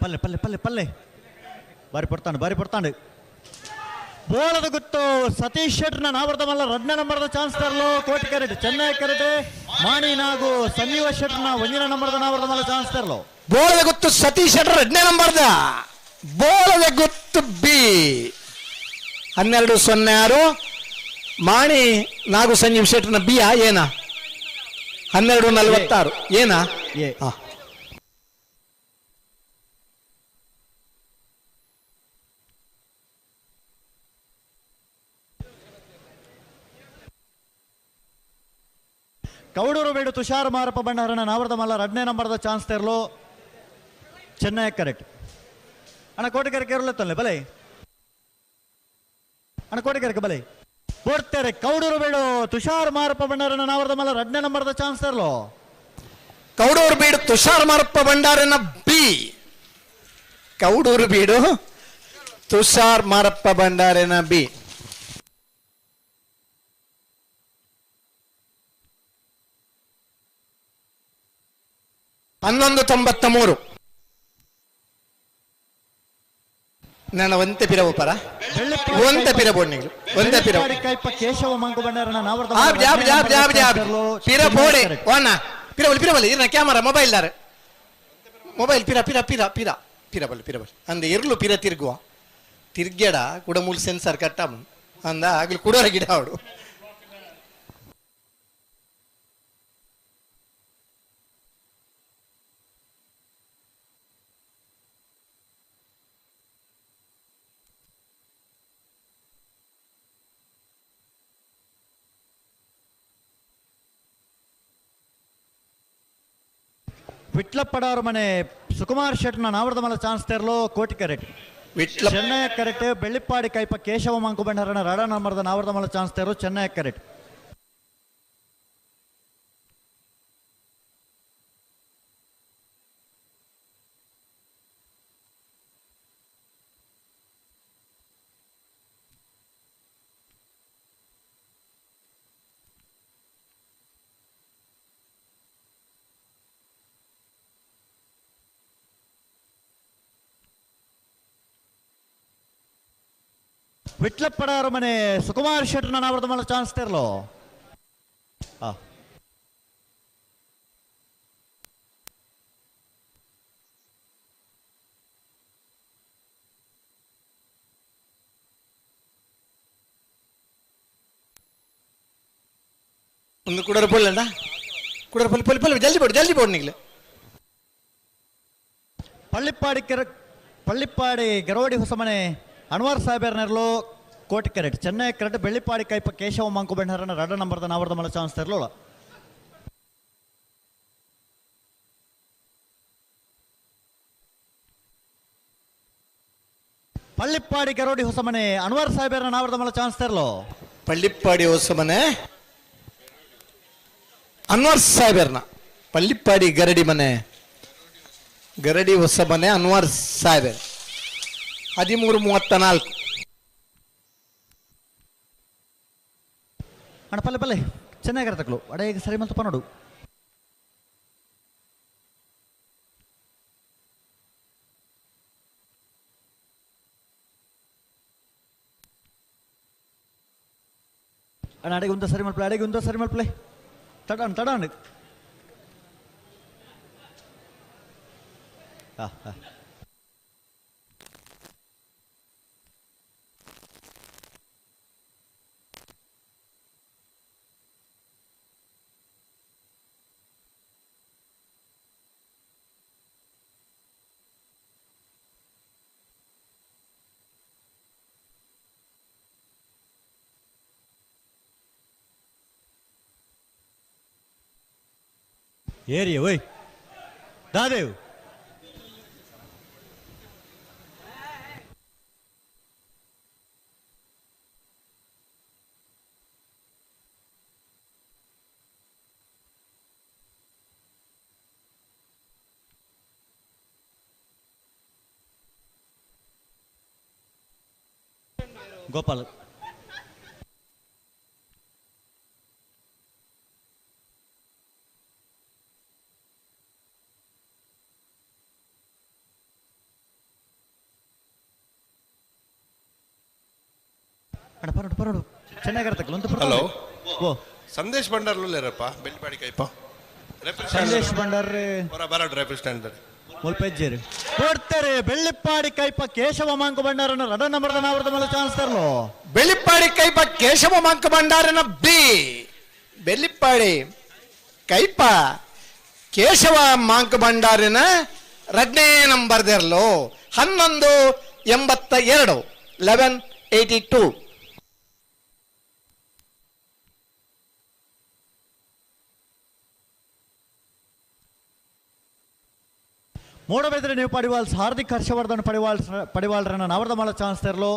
ಪಲ್ಲೆ ಪಲ್ಲೆ ಪಲ್ಲೆ ಪಲ್ಲೆ ಬಾರಿ ಪಡ್ತಾಂಡು ಬಾರಿ ಪಡ್ತಾಂಡು. ಬೋಳದ ಗುತ್ತು ಸತೀಶ್ ಶೆಟ್ಟರ್ನ ನಾವರ್ದ ಮಲ್ಲ ರಡ್ನ ನಂಬರ್ದ ಚಾನ್ಸ್ ತರಲು ಕೋಟಿ ಕರೆಟ್. ಚೆನ್ನೈ ಕರೆಟ್ ಮಾಣಿ ನಾಗು ಸಂಜೀವ ಶೆಟ್ಟರ್ನ ಒಂಜಿನ ನಂಬರ್ದ ನಾವರ್ದ ಮಲ್ಲ ಚಾನ್ಸ್ ತರಲು. ಬೋಳದ ಗುತ್ತು ಸತೀಶ್ ಶೆಟ್ಟರ್ 2ನೇ ನಂಬರ್ದ ಬೋಳದ ಗುತ್ತು ಬಿ 12:06. ಮಾಣಿ ನಾಗು ಸಂಜೀವ್ ಶೆಟ್ಟರ್ನ ಬಿ ಏನ 12:46 ಏನ? ಕೌಡೂರು ಬೇಡು ತುಷಾರ್ ಮಾರಪ್ಪ ಭಂಡಾರನ ನಾವರ್ದ ಮಲ್ಲ 2ನೇ ನಂಬರ್ದ ಚಾನ್ಸ್ ತರಲು ಚೆನ್ನೈ ಕರೆಕ್ಟ್. ಅಣ್ಣ ಕೋಟಿಕೆರೆ ಕೇರಳ ತೊಲ್ಲೆ ಬಲೆ. ಅಣ್ಣ ಕೋಟಿಕೆರೆಗೆ ಬಲೆ. ಬೋಡ್ತಾರೆ ಕೌಡೂರು ಬೇಡು ತುಷಾರ್ ಮಾರಪ್ಪ ಭಂಡಾರನ ನಾವರ್ದ ಮಲ್ಲ 2ನೇ ನಂಬರ್ದ ಚಾನ್ಸ್ ತರಲು. ಕೌಡೂರು ಬೀಡು ತುಷಾರ್ ಮಾರಪ್ಪ ಭಂಡಾರನ ಬಿ. ಕೌಡೂರು ಬೀಡು ತುಷಾರ್ ಮಾರಪ್ಪ ಭಂಡಾರನ ಬಿ. 11:93. ನನ್ನ ಒಂತೆ ಪಿರವು ಪರ ಒಂತೆ ಪಿರವು ಒಂತೆ ಪಿರವು ಕೇಶವ ಮಂಕು ಭಂಡಾರನ ನಾವರ್ದ ಜಾಬ್ ಜಾಬ್ ಜಾಬ್ ಜಾಬ್ ಪಿರ ಬೋಡೆ ಓನ ಪಿರವಲಿ ಪಿರವಲಿ ಇರ್ನ ಕ್ಯಾಮರಾ ಮೊಬೈಲ್ ದಾರೆ ಮೊಬೈಲ್ ಪಿರ ಪಿರ ಪಿರ ಪಿರ ಪಿರಬಲ್ ಪಿರಬಲ್ ಅಂದ ಎರ್ಲು ಪಿರ ತಿರುಗುವ ತಿರ್ಗ್ಯಡ ಕುಡ ಮೂಲು ಸೆನ್ಸರ್ ಕಟ್ಟ ಅಂದ ಆಗ್ಲು ಕುಡೋರ ಗಿಡ ಅವಡು. ವಿಟ್ಲಪ್ಪಡಾರು ಮನೆ ಸುಕುಮಾರ್ ಶೆಟ್ನ ನಾವರದ ಮಲ ಚಾನ್ಸ್ ತೆರಲು ಕೋಟಿ ಕರೆಕ್ಟ್ ಚೆನ್ನೈ ಕರೆಕ್ಟ್ ಬೆಳ್ಳಿಪ್ಪಾಡಿ ಕೈಪ ಕೇಶವ ಮಂಕು ಬಂಡಾರನ ರಡ ನಂಬರ್ದ ನಾವರದ ಮಲ ಚಾನ್ಸ್ ತೆರಲು ಚೆನ್ನೈ ಕರೆಕ್ಟ್. ವಿಟ್ಲಪ್ಪಡಾರು ಮನೆ ಸುಕುಮಾರ್ ಶೆಟ್ನ ನಾವರದ ಮಲ ಚಾನ್ಸ್ ತೆರಲು. ಒಂದು ಕುಡರ ಪೊಲ್ಲಂಡ ಕುಡರ ಪೊಲ್ಲಿ ಪೊಲ್ಲಿ ಪೊಲ್ಲಿ ಜಲ್ದಿ ಬೋಡು ಜಲ್ದಿ ಬೋಡು ನಿಗ್ಲು. ಪಳ್ಳಿಪ್ಪಾಡಿ ಕೆರ ಪಳ್ಳಿಪ್ಪಾಡಿ ಗರವಡಿ ಹೊಸಮನೆ ಅನ್ವರ್ ಸಾಹೇಬರ್ನೆರ್ಲು ಕೋಟಿ ಕರೆಕ್ಟ್ ಚೆನ್ನೈ ಕರೆಕ್ಟ್ ಬೆಳ್ಳಿಪ್ಪಾಡಿ ಕೈಪ ಕೇಶವ ಮಂಕು ಬೆಣ್ಣರನ ರಡ ನಂಬರ್ದ ನಾವರದ ಮಲ ಚಾನ್ಸ್ ತೆರಲು. ಪಳ್ಳಿಪ್ಪಾಡಿ ಗರೋಡಿ ಹೊಸಮನೆ ಅನ್ವರ್ ಸಾಹೇಬರ್ನ ನಾವರದ ಮಲ ಚಾನ್ಸ್ ತೆರಲು. ಪಳ್ಳಿಪ್ಪಾಡಿ ಹೊಸಮನೆ ಅನ್ವರ್ ಸಾಹೇಬರ್ನ ಪಳ್ಳಿಪ್ಪಾಡಿ ಗರಡಿ ಮನೆ ಗರಡಿ ಹೊಸಮನೆ ಅನ್ವರ್ ಸಾಹೇಬರ್ 13:34. ಅಣ್ಣ ಪಲ್ಲೆ ಪಲ್ಲೆ ಚೆನ್ನಾಗಿರತಕ್ಲು ಅಡ ಈಗ ಸರಿ ಮಲ್ತಪ್ಪ ನೋಡು. ಅಣ್ಣ ಅಡಿಗೆ ಒಂದ ಸರಿ ಮಲ್ಪಲೆ ಅಡಿಗೆ ಒಂದ ಸರಿ ಮಲ್ಪಲೆ ತಡಾಣ ತಡಾಣ. ಹಾಂ ಹಾಂ ಏರಿಯ ಓಯ್ ದಾದೇವ್ ಗೋಪಾಲ್ ಅಣ್ಣ ಪರಡು ಪರಡು ಚೆನ್ನಾಗಿರ್ತಕ್ಕಲ್ಲ ಒಂದು ಹಲೋ ಓ ಸಂದೇಶ್ ಭಂಡಾರ್ಲುಲ್ಲೇರಪ್ಪ ಬೆಳ್ಳಿಪಾಡಿ ಕೈಪ ಸಂದೇಶ್ ಭಂಡಾರ್ ಹೊರ ಬರಡು ರೆಫ್ರಿ ಸ್ಟ್ಯಾಂಡ್ ಮುಲ್ಪೆಜ್ಜೇರಿ ಕೊಡ್ತಾರೆ ಬೆಳ್ಳಿಪ್ಪಾಡಿ ಕೈಪ ಕೇಶವ ಮಾಂಕ ಭಂಡಾರನ ರಡ ನಂಬರ್ದ ನಾವರದ ಮೇಲೆ ಚಾನ್ಸ್ ತರಲು. ಬೆಳ್ಳಿಪ್ಪಾಡಿ ಕೈಪ ಕೇಶವ ಮಾಂಕ ಭಂಡಾರನ ಬಿ ಬೆಳ್ಳಿಪ್ಪಾಡಿ ಕೈಪ ಕೇಶವ ಮಾಂಕ ಭಂಡಾರಿನ ರಡ್ನೇ ನಂಬರ್ ದೆರ್ಲು 11:82 11:82. ಮೂಡಬಿದ್ರೆ ನೀವು ಪಡಿವಾಲ್ಸ್ ಹಾರ್ದಿಕ್ ಹರ್ಷವರ್ಧನ್ ಪಡಿವಾಲ್ಸ್ ಪಡಿವಾಲ್ರನ್ನ ನವರದ ಮಲ ಚಾನ್ಸ್ ತೆರಲು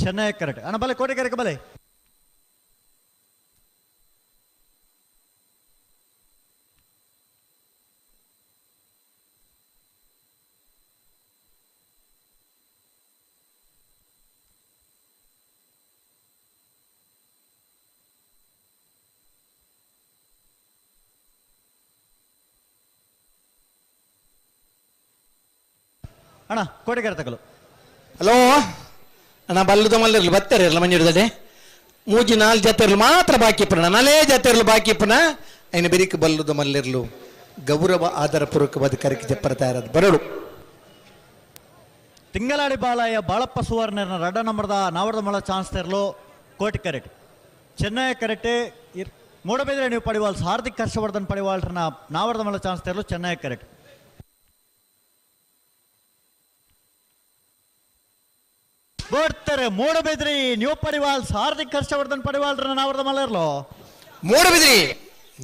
ಚೆನ್ನೈ ಕರೆಕ್ಟ್. ಅಣ್ಣ ಬಲೆ ಕೋಟೆ ಕರೆಕ್ ಬಲೆ. ಅಣ್ಣ ಕೋಟೆಗಾರ ತಗಲು. ಹಲೋ ಅಣ್ಣ ಬಲ್ಲದ ಮಲ್ಲಿರ್ಲಿ ಬರ್ತಾರೆ ಇರಲ್ಲ ಮಂಜುಡದೆ ಮೂಜಿ ನಾಲ್ ಜತೆರ್ಲು ಮಾತ್ರ ಬಾಕಿ ಇಪ್ಪಣ ನಾಲೇ ಜತೆರ್ಲು ಬಾಕಿ ಇಪ್ಪಣ ಐನ ಬೆರಿಕ್ ಬಲ್ಲದ ಮಲ್ಲಿರ್ಲು ಗೌರವ ಆಧಾರ ಪೂರ್ವಕವಾದ ಕರಕಿ ಜಪ್ಪರ ತಯಾರಾದ ಬರಡು. Tingaladi Balayya Balappa ಸುವರ್ಣನ ರಡ್ಡ ನಂಬರ್ದ ನಾವರ್ದ ಮಳ ಚಾನ್ಸ್ ತೆರಲು ಕೋಟಿ ಕರೆಟ್ ಚೆನ್ನೈ ಕರೆಕ್ಟ್ ಮೂಡಬಿದ್ರೆ ನೀವು ಪಡಿವಾಲ್ಸ್ ಹಾರ್ದಿಕ್ ಹರ್ಷವರ್ಧನ್ ಪಡಿವಾಲ್ರನ ನಾವರ್ದ ಮಳ ಚಾನ್ಸ್ ತೆರಲು ಚೆನ್ನೈ ಕರೆಕ್ಟ್. ಬೋಡ್ತಾರೆ ಮೂಡಬಿದ್ರಿ ನ್ಯೂ ಪಡಿವಾಲ್ಸ್ ಹಾರ್ದಿಕ್ ಹರ್ಷವರ್ಧನ್ ಪಡಿವಾಲ್ರನ ನಾವರ್ದ ಮಲರ್ಲು. ಮೂಡಬಿದ್ರಿ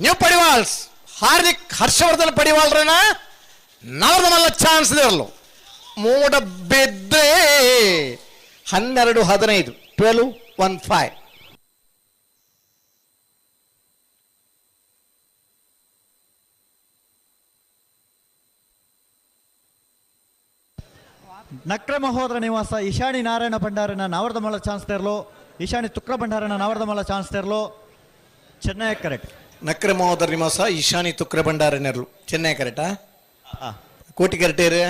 ನ್ಯೂ ಪಡಿವಾಲ್ಸ್ ಹಾರ್ದಿಕ್ ಹರ್ಷವರ್ಧನ್ ಪಡಿವಾಲ್ರನ ನಾವರ್ದ ಮಲ್ಲ ಚಾನ್ಸ್ ಇರಲು. ಮೂಡಬಿದ್ರೆ 12-15 12-15. ನಕ್ರ ಮಹೋದರ ನಿವಾಸ ಈಶಾಣಿ ನಾರಾಯಣ ಭಂಡಾರನ ನಾವರ್ದ ಮಲ್ಲ ಚಾನ್ಸ್ ತೆರಲು. ಈಶಾಣಿ ತುಕ್ರ ಭಂಡಾರನ ನಾವರ್ದ ಮಲ್ಲ ಚಾನ್ಸ್ ತೆರಲು ಚೆನ್ನೈ ಕರೆಕ್ಟ್. ನಕ್ರ ಮಹೋದರ ನಿವಾಸ ಈಶಾನಿ ತುಕ್ರ ಭಂಡಾರ ನೆರಳು ಚೆನ್ನೈ ಕರೆಕ್ಟಾ? ಕೋಟಿ ಕರೆಕ್ಟೇರು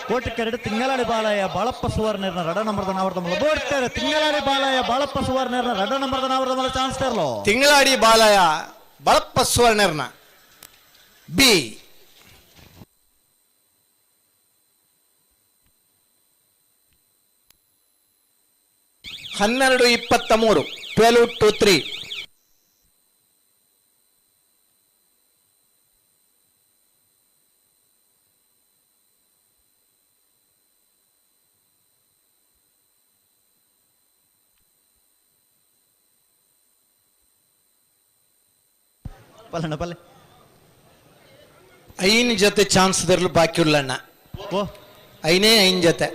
ಕೋಟಿ ಕರೆಕ್ಟ್. ತಿಂಗಳಾಡಿ ಬಾಲಯ್ಯ ಬಾಳಪ್ಪ ಸುವರ್ಣನ ರಡ ನಂಬರ್ದ ನಾವರ್ದ ಮಲ್ಲ ಬೋಡ್ತಾರೆ. ತಿಂಗಳಾಡಿ ಬಾಲಯ್ಯ ಬಾಳಪ್ಪ ಸುವರ್ಣನ ರಡ ನಂಬರ್ದ ನಾವರ್ದ ಮಲ್ಲ ಚಾನ್ಸ್ ತೆರಲು. ತಿಂಗಳಾಡಿ ಬಾಲಯ್ಯ ಬಾಳಪ್ಪ ಸುವರ್ಣರ್ನ ಬಿ. 12-23 12-3. ಪಲ್ಲಣ್ಣ ಪಲ್ಲೆ ಐನ್ ಜೊತೆ ಚಾನ್ಸ್ ದರ್ಲು ಬಾಕಿ ಉಳ್ಳಣ್ಣ. ಓ ಐನೇ ಐನ್ ಜೊತೆ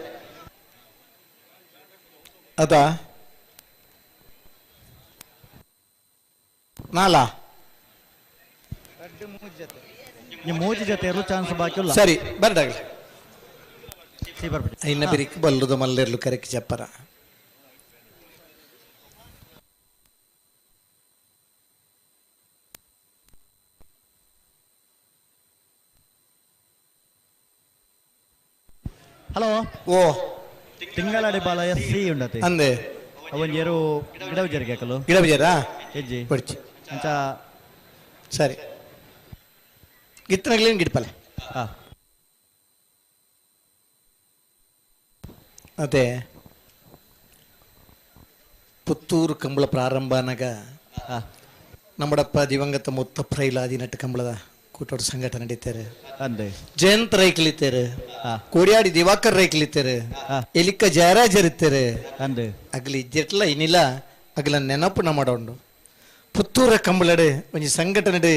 ಅದಾ ನಾಲಾ ಮೂಜಿ ಜೊತೆ ಇರಲು ಚಾನ್ಸ್ ಬಾಕಿ ಇಲ್ಲ. ಸರಿ ಬರ್ಡಾಗಲಿ ಐನ ಬಿರಿಕ್ ಬಲ್ಲುದ ಮಲ್ಲಿರ್ಲು ಕರೆಕ್ ಚಪ್ಪರ. ಹಲೋ ಓ ತಿಂಗಳಾಡಿ ಬಾಲಯ್ಯ ಸಿ ಉಂಡತೆ ಅಂದೆ ಅವನ್ ಏರು ಗಿಡವಿಜರಿಗೆ ಹಾಕಲು ಗಿಡವಿಜರಾ ಹೆಜ್ಜೆ ಬಡ್ಚಿ ಅಂಚ ಸರಿ ಗಿತ್ತನಗ್ಲೇನು ಗಿಡಪಲೆ ಅದೇ ಪುತ್ತೂರು ಕಂಬಳ ಪ್ರಾರಂಭ ಅನ್ನಾಗ ನಮ್ಮಡಪ್ಪ ದಿವಂಗತ ಮುತ್ತಪ್ಪ ಇಲಾದಿ ನಟ್ಟು ಕಂಬಳದ ಕೂಟೋಡ ಸಂಘಟನೆ ನಡೀತಾರೆ. ಅಂದೆ ಜಯಂತ್ ರೈಕ್ಲಿತ್ತೇರು, ಕೋಡಿಯಾಡಿ ದಿವಾಕರ್ ರೈಕ್ಲಿತ್ತೇರು, ಎಲಿಕ್ಕ ಜಯರಾಜರ್ ಇತ್ತೇರು. ಅಂದೆ ಅಗಲಿ ಇಜ್ಜೆಟ್ಲ ಇನ್ನಿಲ್ಲ ಅಗಲ ನೆನಪುನ ಮಾಡೋಂಡು ಪುತ್ತೂರ ಕಂಬಳಡು ಒಂಜಿ ಸಂಘಟನೆ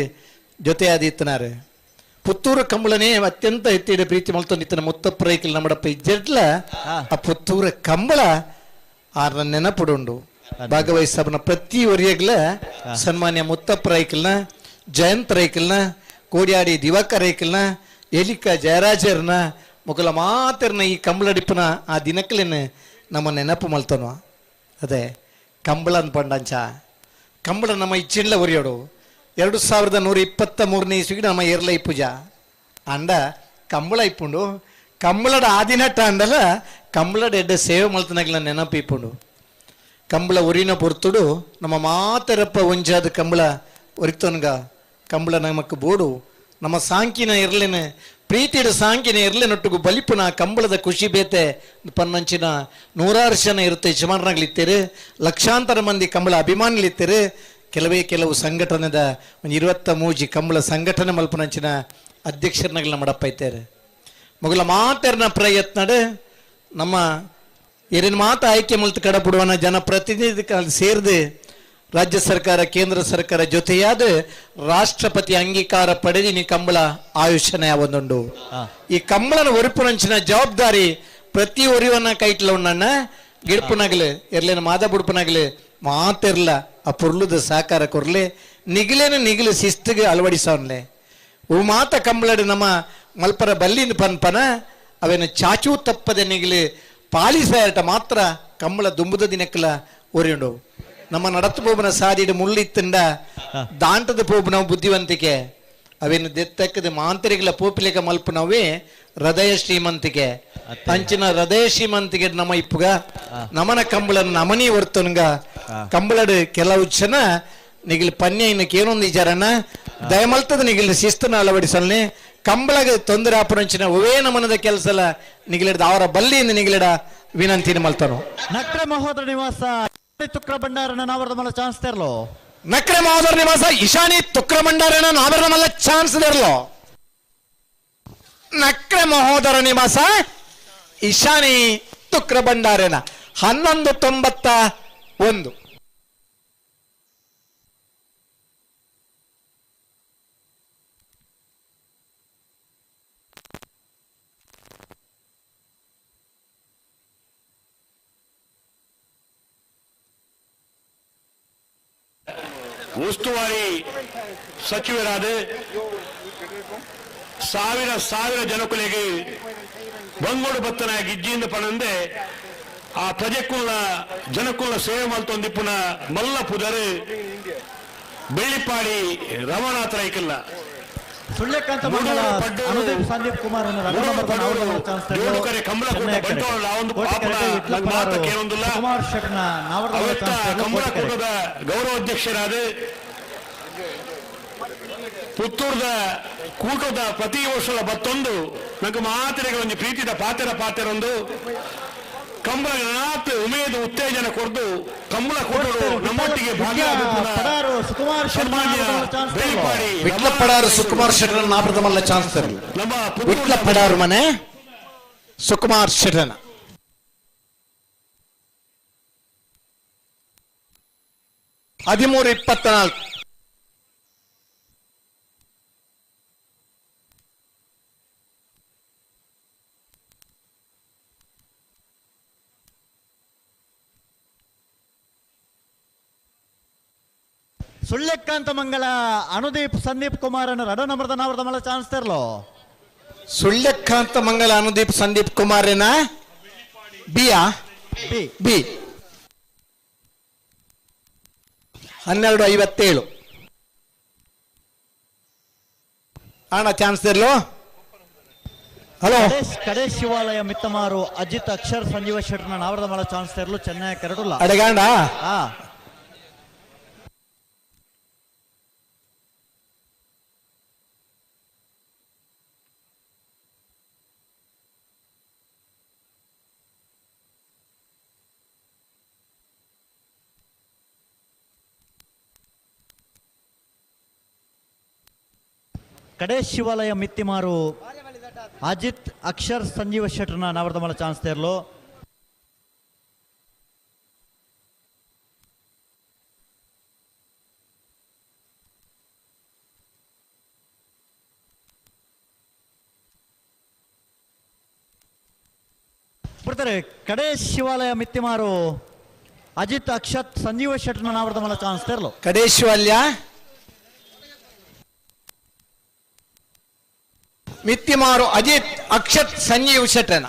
ಜೊತೆಯಾದಿತ್ತನಾರು. ಪುತ್ತೂರು ಕಂಬಳನೇ ಅತ್ಯಂತ ಎತ್ತಿಡ ಪ್ರೀತಿ ಮಲ್ತೊಂದಿತ್ತನ ಮುತ್ತಪ್ಪ ರೈಕಲ್ ನಮ್ಮಡಪ್ಪ ಇಜ್ಜೆಟ್ಲ ಆ ಪುತ್ತೂರ ಕಂಬಳ ಆರ್ನ ನೆನಪುಡುಂಡು. ಭಾಗವಹಿಸಬನ ಪ್ರತಿ ಒರಿಯಗ್ಲ ಸನ್ಮಾನ್ಯ ಮುತ್ತಪ್ಪ ರೈಕಲ್ನ, ಜಯಂತ್ ರೈಕಲ್ನ, ಕೋಡಿಯಾಡಿ ದಿವಾಕರ್ ರೈಕಲ್ನ, ಎಲಿಕ ಜಯರಾಜರ್ನ ಮೊಗಲ ಮಾತಿರ್ನ ಈ ಕಂಬಳಡಿಪ್ಪನ ಆ ದಿನಕ್ಕಲೇನ ನಮ್ಮ ನೆನಪು ಮಲ್ತನೋ. ಅದೇ ಕಂಬಳ ಅನ್ಪಂಡಂಚ ಕಂಬಳ ನಮ್ಮ ಇಚ್ಚಿಂಡ್ಲ ಒರಿಯೋಡು 2123ನೇ ಇಸ್ವಿಗೆ ನಮ್ಮ ಏರ್ಲ ಪೂಜಾ ಅಂಡ ಕಂಬಳ ಇಪ್ಪುಂಡು. ಕಂಬಳದ ಆದಿನಟ್ಟ ಅಂಡಲ ಕಂಬಳದ ಎಡ್ಡೆ ಸೇವೆ ಮಲ್ತನಾಗ್ಲ ನೆನಪು ಇಪ್ಪುಂಡು. ಕಂಬಳ ಒರಿನ ಪೊರ್ತುಡು ನಮ್ಮ ಮಾತರಪ್ಪ ಒಂಜಾದ ಕಂಬಳ ಒರಿತೊನ್ಗ ಕಂಬಳ ನಮಕ್ ಬೋಡು ನಮ್ಮ ಸಾಂಕಿನ ಇರ್ಲಿನ ಪ್ರೀತಿಯ ಸಾಂಕಿನ ಇರ್ಲಿನೊಟ್ಟಿಗೂ ಬಲಿಪುನ ಕಂಬಳದ ಖುಷಿ ಬೇತೆ ಪನ್ನಂಚಿನ ನೂರಾರು ಜನ ಇರುತ್ತೆ ಯಜಮಾನರಾಗ್ಲಿತ್ತೀರಿ, ಲಕ್ಷಾಂತರ ಮಂದಿ ಕಂಬಳ ಅಭಿಮಾನಿಲಿತ್ತೀರಿ. ಕೆಲವೇ ಕೆಲವು ಸಂಘಟನೆದ ಒಂದು 23 ಕಂಬಳ ಸಂಘಟನೆ ಮಲ್ಪನಂಚಿನ ಅಧ್ಯಕ್ಷರನ್ನಾಗಲ ಮಾಡಪ್ಪ ಇದ್ದಾರೆ. ಮೊಗಲ ಮಾತೆರ್ನ ಪ್ರಯತ್ನ ನಮ್ಮ ಏರಿನ ಮಾತು ಆಯ್ಕೆ ಮಲ್ತು ಕಡಪಡುವನ ಜನಪ್ರತಿನಿಧಿ ಸೇರಿದು ರಾಜ್ಯ ಸರ್ಕಾರ ಕೇಂದ್ರ ಸರ್ಕಾರ ಜೊತೆಯಾದ ರಾಷ್ಟ್ರಪತಿ ಅಂಗೀಕಾರ ಪಡೆದಿನಿ ಕಂಬಳ ಆಯುಷ್ಯನ ಒಂದುಂಡು. ಈ ಕಂಬಳನ ಒರಿಪುನಂಚಿನ ಜವಾಬ್ದಾರಿ ಪ್ರತಿ ಒರಿವನ್ನ ಕೈಟ್ಲ ಉಣ್ಣಣ್ಣ ಗಿಡ್ಪುನಾಗ್ಲಿ ಎರ್ಲೇನ ಮಾದ ಬುಡ್ಪುನಾಗ್ಲಿ ಮಾತಿರ್ಲ ಆ ಪೊರ್ಲುದ ಸಹಕಾರ ಕೊರ್ಲೆ ನಿಗಿಲೇನ ನಿಗಿಲು ಶಿಸ್ತಿಗೆ ಅಳವಡಿಸವನ್ಲೆ. ಉ ಮಾತ ಕಂಬಳಡು ನಮ್ಮ ಮಲ್ಪರ ಬಲ್ಲಿನ ಪನ್ಪನ ಅವೇನು ಚಾಚೂ ತಪ್ಪದೆ ನಿಗಿಲು ಪಾಲಿಸಾಯಟ ಮಾತ್ರ ಕಂಬಳ ದುಂಬುದ ದಿನಕ್ಕಲ ಒರಿಯುಂಡು. ನಮ್ಮ ನಡತು ಪೋಬನ ಸಾದಿಡು ಮುಳ್ಳಿತ್ತಂಡ ದಾಂಟದ ಪೋಬು ನಾವು ಬುದ್ಧಿವಂತಿಕೆ ಅವೇನು ದೆತ್ತಕ್ಕದ ಮಾಂತರಿಗಳ ಪೋಪಿಲೇಕ ಮಲ್ಪುನವೇ ಹೃದಯ ಶ್ರೀಮಂತಿಕೆ. ಅಂಚಿನ ಹೃದಯ ಶ್ರೀಮಂತಿಕೆ ನಮ್ಮ ಇಪ್ಪುಗ ನಮನ ಕಂಬಳ ನಮನಿ ಹೊರ್ತನ್ಗ ಕಂಬಳಡು ಕೆಲವು ಜನ ನಿಗಿಲ್ ಪನ್ಯ ಇನ್ನಕ್ಕೆ ಏನೊಂದು ವಿಚಾರನ ದಯಮಲ್ತದ ನಿಗಿಲ್ ಶಿಸ್ತನ ಅಳವಡಿಸಲ್ನೆ. ಕಂಬಳಗೆ ತೊಂದರೆ ಆಪುನಂಚಿನ ಒವೇ ನಮನದ ಕೆಲಸಲ ನಿಗಲಿಡ್ದ ಅವರ ಬಲ್ಲಿಯಿಂದ ನಿಗಲಿಡ ವಿನಂತಿನ ಮಲ್ತಾನು. ನಕ್ರೆ ಮಹೋದರ ನಿವಾಸ ತುಕ್ರ ಭಂಡಾರನ ನಾವರದ ಮಲ್ಲ ಚಾನ್ಸ್ ತೆರ್ಲೋ. ನಕ್ರೆ ಮಹೋದರ ನಿವಾಸ ಇಶಾನಿ ತುಕ್ರ ಭಂಡಾರನ ನಾವರದ ಮಲ್ಲ ಚಾನ್ಸ್ ತೆರ್ಲೋ. ನಕ್ರೆ ಮಹೋದರ ನಿವಾಸ ಇಶಾನಿ ತುಕ್ರ ಭಂಡಾರನ 11:91. ಉಸ್ತುವಾರಿ ಸಚಿವರಾದ ಸಾವಿರ ಸಾವಿರ ಜನಕುಲೆಗೆ ಬಂಗೋಡು ಬತ್ತನ ಗಿಜ್ಜಿಯಿಂದ ಪಣಂದೆ ಆ ಪ್ರಜೆಕುಲ್ಲ ಜನಕುಲ್ಲ ಸೇವೆ ಮಲ್ತೊಂದಿಪ್ಪುನ ಮಲ್ಲ ಪುದರು ಬೆಳ್ಳಿಪಾಡಿ ರಮನಾಥ ರೈಕಲ್ಲ. ಸುಳ್ಯಕಾಂತ ಮಂಗಳ ಅನುದೀಪ್ ಸಂದೀಪ್ ಕುಮಾರ್ ಕುಮಾರ್ ಶೆಟ್ನ ಕಂಬಳಕೂಟದ ಗೌರವಾಧ್ಯಕ್ಷರಾದ ಪುತ್ತೂರ್ದ ಕೂಟದ ಪ್ರತಿ ವರ್ಷದ ಬತ್ತೊಂದು ನಂಗೆ ಮಾತಿಗೆ ಒಂದು ಪ್ರೀತಿದ ಪಾತೆರ ಪಾತೆರೊಂದು ಕಂಬಳ ನಾತ್ ಉಮೇದು ಉತ್ತೇಜನ ಕೊಡ್ದು ಕಂಬಳ ಕೂಟರು ನಮ್ಮೊಟ್ಟಿಗೆ ವಿಟ್ಲ ಪಡಾರು ಸುಕುಮಾರ್ ಶೆಟ್ಟರ್ ನಾಪ್ರದ ಮಲ್ಲ ಚಾನ್ಸ್ ತರಲಿ. ವಿಟ್ಲ ಪಡಾರು ಮನೆ ಸುಕುಮಾರ್ ಶೆಟ್ಟರ್ನ 13:24. ಸುಳ್ಯಕಾಂತ ಮಂಗಳ ಅನುದೀಪ್ ಸಂದೀಪ್ ಕುಮಾರ್ ರಡ ನಂಬರ್ದ ನಾವರದ ಮಲ್ಲ ಚಾನ್ಸ್ ತೆರ್ಲೋ. ಸುಳ್ಯಕಾಂತ ಮಂಗಳ ಅನುದೀಪ್ ಸಂದೀಪ್ ಕುಮಾರನ ಬಿಯಾ ಬಿ ಬಿ 12:57. ಅಣ್ಣ ಚಾನ್ಸ್ ತೆರ್ಲೋ. ಹಲೋ ಕಡೆ ಶಿವಾಲಯ ಮಿತ್ತಮಾರು ಅಜಿತ್ ಅಕ್ಷರ್ ಸಂಜೀವ ಶೆಟ್ಟರ್ನ ನಾವರದ ಮಲ್ಲ ಚಾನ್ಸ್ ತೆರ್ಲು. ಚೆನ್ನೈ ಕರಡುಲ್ಲ ಅಡಗಾಂಡ. ಕಡೆ ಶಿವಾಲಯ ಮಿತ್ತಿಮಾರು ಅಜಿತ್ ಅಕ್ಷರ್ ಸಂಜೀವ ಶೆಟ್ಟರ್ನ ನಾವರದ ಮಲ್ಲ ಚಾನ್ಸ್ ತೆರ್ಲು. ಬರ್ತಾರೆ ಕಡೆ ಶಿವಾಲಯ ಮಿತ್ತಿಮಾರು ಅಜಿತ್ ಅಕ್ಷತ್ ಸಂಜೀವ ಶೆಟ್ಟರ್ನ ನಾವರದ ಮಲ್ಲ ಚಾನ್ಸ್ ತೆರ್ಲು. ಕಡೆ ಶಿವಾಲಯ ಮಿತ್ತಿಮಾರು ಅಜಿತ್ ಅಕ್ಷತ್ ಸಂಜೀವ್ ಶೆಟ್ಟನ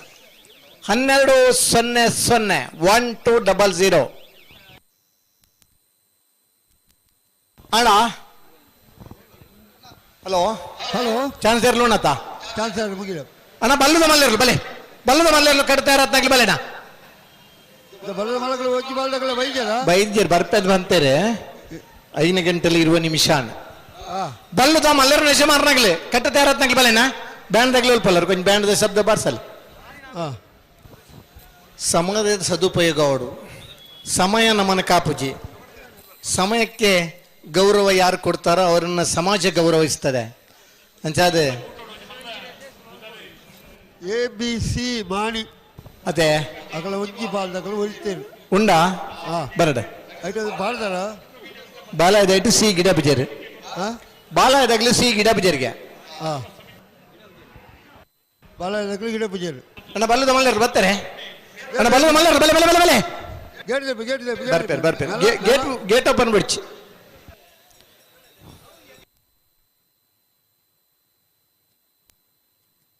12:00 1200. ಅಣ್ಣ ಹಲೋ ಹಲೋ ಚಾನ್ಸ್ ಇರ್ಲು ಅಣ್ಣತ ಚಾನ್ಸ್ ಮುಗಿದ ಅಣ್ಣ. ಬಲ್ಲದ ಮಲ್ಲೇರ್ಲು ಬಲೆ, ಬಲ್ಲದ ಮಲ್ಲೇರ್ಲು ಕಟ್ತಾ ಇರತ್ನಾಗ್ಲಿ ಬಲೆಣ್ಣ. ಬಲ್ಲದ ಮಲಗಳು ಹೋಗಿ ಬಾಲ್ದಗಳ ಬೈದ್ಯರ ಬೈದ್ಯರು ಬರ್ತದ್ ಬಂತೇರೆ 5 ಗಂಟೆಲಿ ಇರುವ ನಿಮಿಷ. ಬಲ್ಲದ ಮಲ್ಲರು ನೆಶ ಮಾರ್ನಾಗ್ಲಿ ಕಟ್ಟ ತಯಾರತ್ನಾಗ್ಲಿ ಬಲೆಣ್ಣ. ಬ್ಯಾಂಡ್ ದಾಗ್ಲಿ ಅಲ್ಪಲ್ಲರು ಕೊಂಚ ಬ್ಯಾಂಡ್ ಶಬ್ದ ಬಾರ್ಸಲ್. ಸಮಯದ ಸದುಪಯೋಗ ಅವಡು ಸಮಯ ನಮ್ಮನ್ನು ಕಾಪುಜಿ. ಸಮಯಕ್ಕೆ ಗೌರವ ಯಾರು ಕೊಡ್ತಾರೋ ಅವರನ್ನು ಸಮಾಜ ಗೌರವಿಸ್ತದೆ. ಅಂಚಾದೆ ಎ ಬಿ ಸಿ ಮಾಣಿ ಅದೇ ಅಗಲ ಒಂಜಿ ಬಾಲ್ದಗಳು ಒಲಿತೇನೆ ಉಂಡಾ ಬರಡೆ ಐಟು ಬಾಲ್ದಾರ ಬಾಲ ಇದಾಯ್ತು ಸಿ ಗಿಡ ಬಿಜೇರು ಬಾಲ ಇದಾಗ್ಲಿ ಸಿ ಗಿಡ ಬಿಜೇರಿಗೆ ಬಾಲ ಇದಾಗ್ಲಿ ಗಿಡ ಬಿಜೇರು. ಅಣ್ಣ ಬಲ್ಲದ ಮಲ್ಲರು ಬರ್ತಾರೆ ಅಣ್ಣ, ಬಲ್ಲದ ಮಲ್ಲರು ಬಲೆ ಬಲೆ ಬಲೆ ಬಲೆ ಗೇಟ್ ಗೇಟ್ ಬರ್ಪೇರು ಬರ್ಪೇರು ಗೇಟ್ ಗೇಟ್ ಓಪನ್ ಬಿಡ್ಚಿ.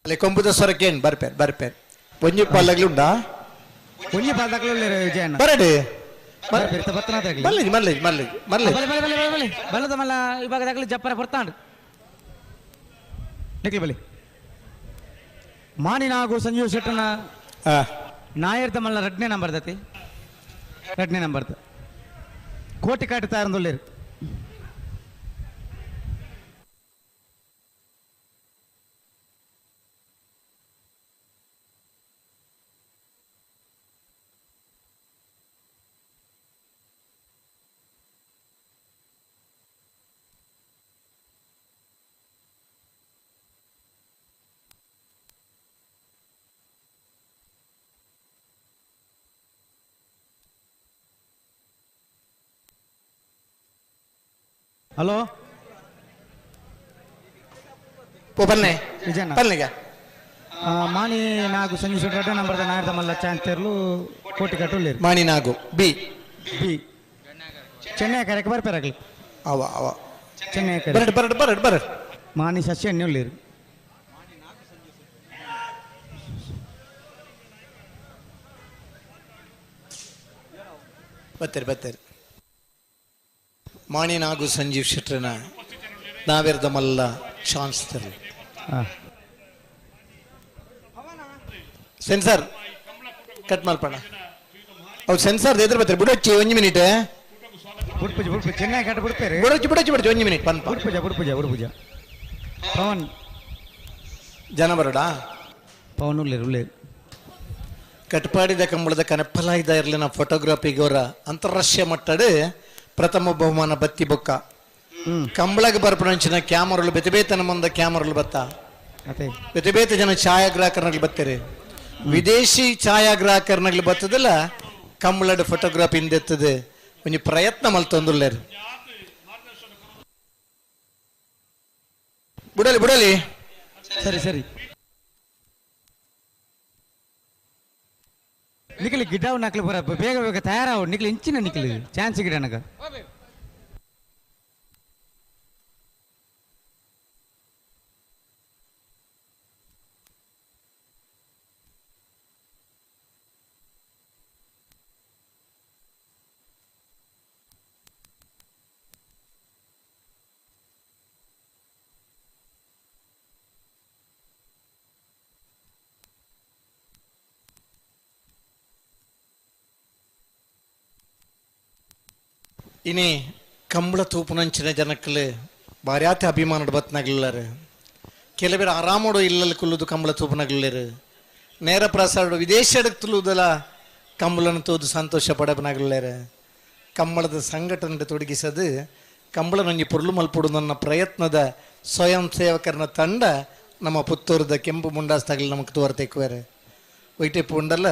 ಅಲ್ಲಿ ಕೊಂಬುದ ಸ್ವರಕ್ಕೇನು ಬರ್ಪೇರು ಬರ್ಪೇರು ಒಂಜಿ ಪಾಲ್ದಾಗ್ಲಿ ಉಂಡಾ ಒಂಜಿ ಪಾಲ್ದಾಗ್ಲಿ ವಿಜಯಣ್ಣ ಬರಡಿ ಬರ್ತನಾದಾಗ್ಲಿ ಮಲ್ಲೇಜ್ ಮಲ್ಲೇಜ್ ಮಲ್ಲೇಜ್ ಮಲ್ಲೇಜ್ ಬಲೆ ಬಲೆ ಬಲೆ ಬಲೆ ಬಲ್ಲದ ಮಲ್ಲ ಇವಾಗದಾಗ್ಲಿ ಜಪ್ಪರ ಬರ್ತಾಂಡು ನಿಕ್ಲಿ ಬಲಿ ಮಾನಿನಾಗು ಸಂಜೀವ್ ಶೆಟ್ಟನ ನಾಯರ್ದ ಮಲ್ಲ ರಡ್ನೇ ನಂಬರ್ ದತಿ ರಡ್ನೇ ನಂಬರ್ದ ಕೋಟಿ ಕಾಟ ತಾರಂದುಲ್ಲೇರು. ಹಲೋ ಪನ್ನೆ ನಿಜನಾ? ಪನ್ನೆಗ ಮಾಣಿ ನಾಗು ಸಂಜು ಶೆಟ್ಟಿ ರಡ್ಡನೇ ನಂಬರ್ದ ನಾಯರ್ದ ಮಲ್ಲ ಚಾನ್ಸ್ ತೇರ್ಲು ಕೋಟಿ ಕಟ್ಟುಲ್ಲೇರು. ಮಾಣಿ ನಾಗು ಬಿ ಬಿ ಚೆನ್ನೈ ಕರೆಕ್ ಬರ್ಪೇರಾಗ್ಲಿ. ಅವ ಅವ ಚೆನ್ನೈ ಕರೆ. ಬರಡ್ ಬರಡ್ ಬರಡ್ ಬರಡ್. ಮಾಣಿ ಸಸ್ಯ ಎಣ್ಣೆ ಉಳ್ಳೇರು. ಬತ್ತೇರಿ ಬತ್ತೇರಿ. ಮಾಣಿ ನಾಗು ಸಂಜೀವ್ ಶೆಟ್ಟರನ ನಾವೆರ್ದ ಮಲ್ಲ ಚಾನ್ಸ್ ತರಲಿ. Censor cut ಮಲ್ಪಣ. ಅವು ಸೆನ್ಸಾರ್ ಎದುರು ಬರ್ತಾರೆ. ಬುಡೊಚ್ಚಿ ಒಂಜಿ ಮಿನಿಟ್. ಬುಡ್ಪುಜ ಬುಡ್ಪುಜ ಚೆನ್ನೈ ಕಟ್ಟ ಬುಡ್ಪೇರು. ಬುಡೊಚ್ಚಿ ಬುಡೊಚ್ಚಿ ಬುಡೊಚ್ಚಿ ಒಂಜಿ ಮಿನಿಟ್ ಪನ್ಪ. ಬುಡ್ಪುಜ ಬುಡ್ಪುಜ ಬುಡ್ಪುಜ. ಪವನ್ ಜನ ಬರೋಡಾ? ಪವನ್ ಉಳ್ಳೇರು ಉಳ್ಳೇರು. ಕಟ್ಪಾಡಿದ ಕಂಬಳದ ಕನಪ್ಪಲಾಯ್ದ ಇರಲಿನ ಫೋಟೋಗ್ರಫಿಗವರ ಅಂತಾರಾಷ್ಟ್ರೀಯ ಮಟ್ಟದ ಪ್ರಥಮ ಬಹುಮಾನ ಬತ್ತಿ ಬೊಕ್ಕ. ಕಂಬಳಗೆ ಬರ್ಪಣಂಚಿನ ಕ್ಯಾಮರಲು ಬೇತೆ ಬೇತನ ಮುಂದ ಕ್ಯಾಮರಲು ಬತ್ತ. ಬೇತೆ ಬೇತೆ ಜನ ಛಾಯಾಗ್ರಾಹಕರ್ನಲ್ಲಿ ಬತ್ತಾರೆ. ವಿದೇಶಿ ಛಾಯಾಗ್ರಾಹಕರ್ನಲ್ಲಿ ಬತ್ತದಲ್ಲ ಕಂಬಳದ ಫೋಟೋಗ್ರಫಿ ಹಿಂದೆತ್ತದೆ ಒಂಜಿ ಪ್ರಯತ್ನ ಮಲ್ತೊಂದುಲ್ಲೇರು. ಬುಡಲಿ ಬುಡಲಿ. ಸರಿ ಸರಿ. ನಿಖಲಿ ಗಿಡವು ನಕ್ಲು ಬರ ಬೇಗ ಬೇಗ ತಯಾರಾವು ನಿಖಲಿ ಇಂಚಿನ ನಿಖಲಿ ಚಾನ್ಸ್ ಗಿಡ ನನಗ. ಇನಿ ಕಂಬಳ ತೂಪುನಂಚಿನ ಜನಕ್ಕಲು ಬಾರ್ಯಾತೆ ಅಭಿಮಾನದ ಬತ್ನಗಲ್ಲಾರು. ಕೆಲವರು ಆರಾಮೋಡು ಇಲ್ಲಲ್ಲಿ ಕುಲ್ಲುದು ಕಂಬಳ ತೂಪುನಗಲ್ಲೇರು. ನೇರ ಪ್ರಸಾರ ವಿದೇಶಕ್ಕೆ ತುಳುವುದಲ್ಲ ಕಂಬಳನ್ನು ತೋದು ಸಂತೋಷ ಪಡಪನಗಲ್ಲೇರು. ಕಂಬಳದ ಸಂಘಟನೆ ತೊಡಗಿಸದು ಕಂಬಳನೊಂಜಿ ಪೊರ್ಲು ಮಲ್ಪುಡು ನನ್ನ ಪ್ರಯತ್ನದ ಸ್ವಯಂ ಸೇವಕರನ ತಂಡ ನಮ್ಮ ಪುತ್ತೂರದ ಕೆಂಪು ಮುಂಡಾಸ್ದಾಗಲಿ ನಮಗೆ ತೋರ್ತೆಕ್ವೇರು. ವೈಟೆ ಪುಂಡಲ್ಲ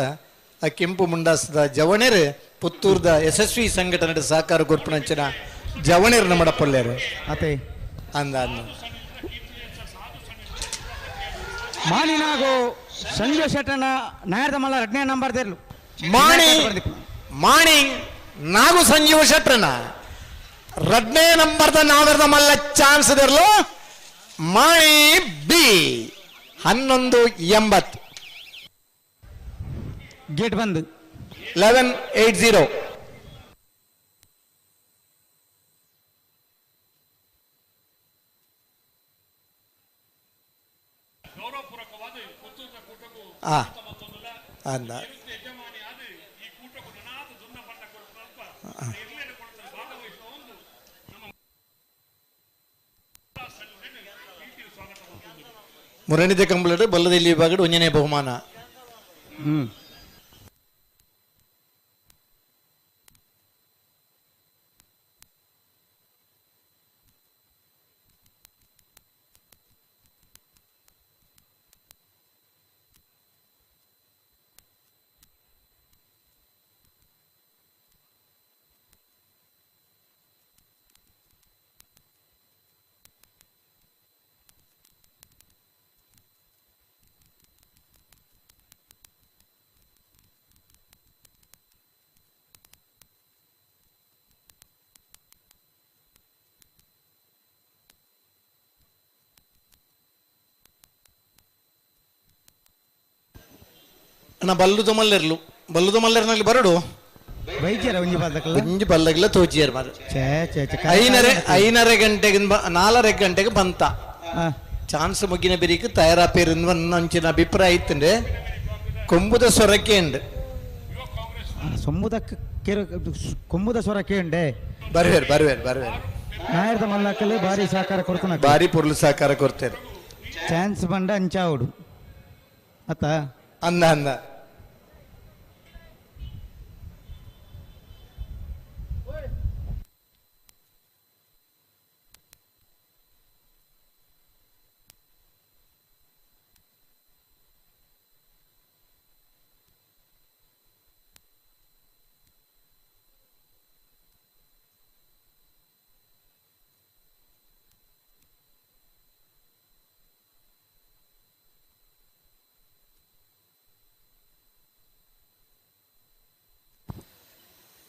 ಆ ಕೆಂಪು ಮುಂಡಾಸದ ಜವಣೇರು ಪುತ್ತೂರ್ದ ಯಶಸ್ವಿ ಸಂಘಟನೆ ಸಹಕಾರ ಕೊರ್ಪುನಂಚಿನ ಜವಣೇರು ನಮ್ಮ ಪೊಲ್ಲೇರು. ಅತೆ ಅಂದ ಅಂದ. ಮಾಣಿನಾಗು ಸಂಜು ಶೆಟ್ಟನ ನಾಯರ್ದ ಮಲ್ಲ ರಡ್ನೇ ನಂಬರ್ ದೇರ್ಲು. ಮಾಣಿ ಮಾಣಿ ನಾಗು ಸಂಜೀವ ಶೆಟ್ಟನ ರಡ್ನೇ ನಂಬರ್ದ ನಾವೆರ್ದ ಮಲ್ಲ ಚಾನ್ಸ್ ದೇರ್ಲು. ಮಾಣಿ ಬಿ 11:80. ಗೇಟ್ ಬಂದ್. 11:80. ಅಂದ. ಮುರಣಿದ ಕಂಬಳಡು ಬಲ್ಲದಲ್ಲಿ ವಿಭಾಗಡು ಒಂಜನೇ ಬಹುಮಾನ. ಅಣ್ಣ ಬಲ್ಲುದ ಮಲ್ಲೆರ್ಲು ಬಲ್ಲುದ ಮಲ್ಲೆರ್ನಲ್ಲಿ ಬರಡು ಬೈಜಾರ ಒಂಜಿ ಬಾದಕಲ್ಲ ಒಂಜಿ ಬಲ್ಲಗಿಲ್ಲ ತೋಜಿಯರ್ ಮಾರ. ಛೇ ಛೇ ಛೇ. ಐನರೆ ಗಂಟೆಗೆ 4:30 ಗಂಟೆಗೆ ಬಂತ ಚಾನ್ಸ್ ಮುಗಿನ ಬಿರಿಕ್ ತಯಾರಾಪೇರು ಅಂಚಿನ ಅಭಿಪ್ರಾಯ ಇತ್ತಂಡೆ ಕೊಂಬುದ ಸೊರಕೆ ಉಂಡು. ಸೊಂಬುದ ಕೆರು ಕೊಂಬುದ ಸೊರಕೆ ಉಂಡೆ. ಬರ್ವೇರು ಬರ್ವೇರು ಬರ್ವೇರು. ನಾಯರ್ದ ಮಲ್ಲಕ್ಕಲ್ಲಿ ಭಾರಿ ಸಹಕಾರ ಕೊಡ್ತಾನೆ. ಭಾರಿ ಪೊರ್ಲು ಸಹಕಾರ ಕೊಡ್ತೇನೆ. ಚಾನ್ಸ್ ಬಂಡ ಅಂಚಾವುಡು ಅತ್ತ ಅಂದ ಅಂದ.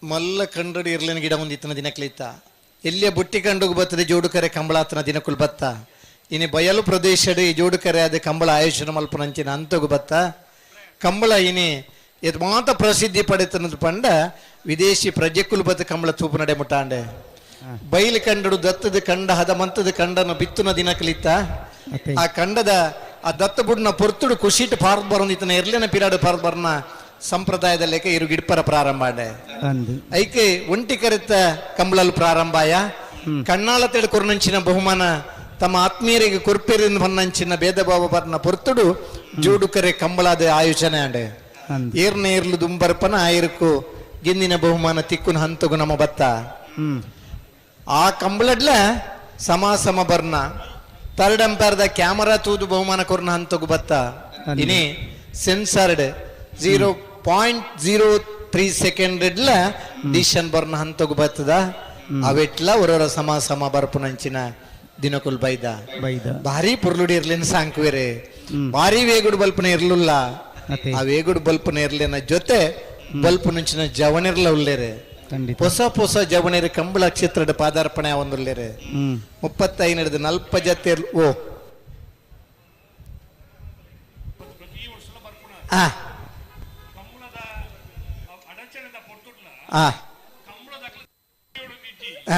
ಮಲ್ಲ ಕಂಡಡಿ ಇರ್ಲಿನ ಗಿಡ ಹೊಂದಿತ್ತನ ದಿನಕ್ಲಿತ್ತ ಎಲ್ಲಿಯ ಬುಟ್ಟಿ ಕಂಡುಗು ಬತ್ತದೆ ಜೋಡುಕರೆ ಕಂಬಳಾತನ ದಿನಕುಲ್ ಬತ್ತ ಇನಿ ಬಯಲು ಪ್ರದೇಶಡ್ ಈ ಜೋಡುಕರೆ ಅದ ಕಂಬಳ ಆಯೋಜನೆ ಮಲ್ಪನಂಚಿನ ಅಂತಗು ಬತ್ತ ಕಂಬಳ ಇನಿ ಇದು ಮಾತ ಪ್ರಸಿದ್ಧಿ ಪಡೆತನದ ಪಂಡ ವಿದೇಶಿ ಪ್ರಜೆಕುಲ್ ಬತ್ತ ಕಂಬಳ ತೂಪು ನಡೆ ಮುಟ್ಟಾಂಡೆ ಬೈಲು ಕಂಡಡು ದತ್ತದ ಕಂಡ ಹದ ಮಂತದ ಕಂಡನ ಬಿತ್ತುನ ದಿನಕಲಿತ್ತ ಆ ಕಂಡದ ಆ ದತ್ತ ಬುಡ್ನ ಪೊರ್ತುಡು ಕುಶಿಟ್ ಪಾರ್ದ್ ಬರೋದಿತ್ತನ ಎರ್ಲಿನ ಪಿರಾಡು ಪಾರ್ದ್ ಬರ್ನ ಸಂಪ್ರದಾಯದ ಲೆಕ್ಕ ಇರು ಗಿಡ್ಪರ ಪ್ರಾರಂಭ ಆಂಡೆ ಐಕೆ ಒಂಟಿ ಕರೆತ ಕಂಬಳಲು ಪ್ರಾರಂಭಾಯ ಕಣ್ಣಾಳ ತೆಡು ಕೊರ್ನಂಚಿನ ಬಹುಮಾನ ತಮ್ಮ ಆತ್ಮೀಯರಿಗೆ ಕೊರ್ಪೇರಿನ ಬನ್ನಂಚಿನ ಭೇದ ಭಾವ ಬರ್ನ ಪೊರ್ತುಡು ಜೋಡುಕರೆ ಕಂಬಳಾದ ಆಯೋಜನೆ ಆಂಡೆ ಏರ್ನ ಏರ್ಲು ದುಂಬರ್ಪನ ಆಯಿರುಕು ಗಿಂದಿನ ಬಹುಮಾನ ತಿಕ್ಕುನ ಹಂತಗು ನಮ್ಮ ಬತ್ತ ಆ ಕಂಬಳಡ್ಲ ಸಮ ಸಮ ಬರ್ನ ಥರ್ಡ್ ಅಂಪೈರ್ದ ಕ್ಯಾಮರಾ ತೂದು ಬಹುಮಾನ ಕೊರ್ನ ಹಂತಗು ಬತ್ತ ಇನಿ ಸೆನ್ಸರ್ಡ್ 0.03 ಸೆಕೆಂಡ್ ಇಡ್ಲ ಡಿಶನ್ ಬರ್ನ ಹಂತಗು ಬತ್ತದ ಅವೆಟ್ಲ ಒರೊರ ಸಮ ಸಮ ಬರ್ಪುನಂಚಿನ ದಿನಕುಲ್ ಬೈದ ಭಾರಿ ಪುರ್ಲುಡಿ ಇರ್ಲಿನ ಸಾಂಕ್ವೇರೆ ಭಾರಿ ವೇಗುಡು ಬಲ್ಪನ ಇರ್ಲಿಲ್ಲ ಆ ವೇಗುಡು ಬಲ್ಪನ ಇರ್ಲಿನ ಜೊತೆ ಬಲ್ಪುನಂಚಿನ ಜವನಿರ್ಲ ಉಲ್ಲೇರೆ ಹೊಸ ಹೊಸ ಜವನಿರ ಕಂಬಳ ಕ್ಷೇತ್ರದ ಪಾದಾರ್ಪಣೆ ಒಂದುಲ್ಲೇರೆ 35 ನಲ್ಪ ಜತೆ ಓ ಆ ಆ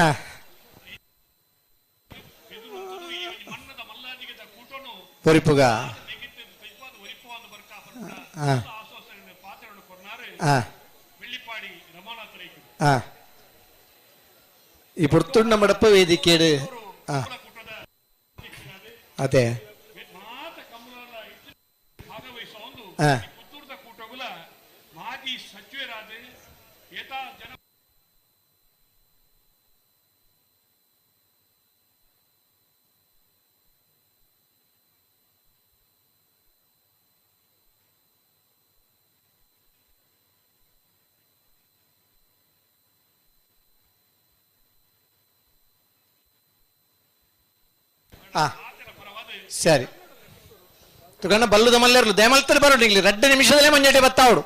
ಪೊರಿಪುಗ ಈ ಪುರ್ತುಂಡ ಮಡಪ ವೇದಿಕೆಡು ಅದೇ ಸರಿ ತುಗಣ್ಣ ಬಲ್ಲುದ ಮಲ್ಲೇರ್ಲು ದೇಮಲ್ತಾರೆ ಬರೋಣ ಇಲ್ಲಿ 2 ನಿಮಿಷದಲ್ಲೇ ಮಂಜಾಟೆ ಬತ್ತಾವಡು.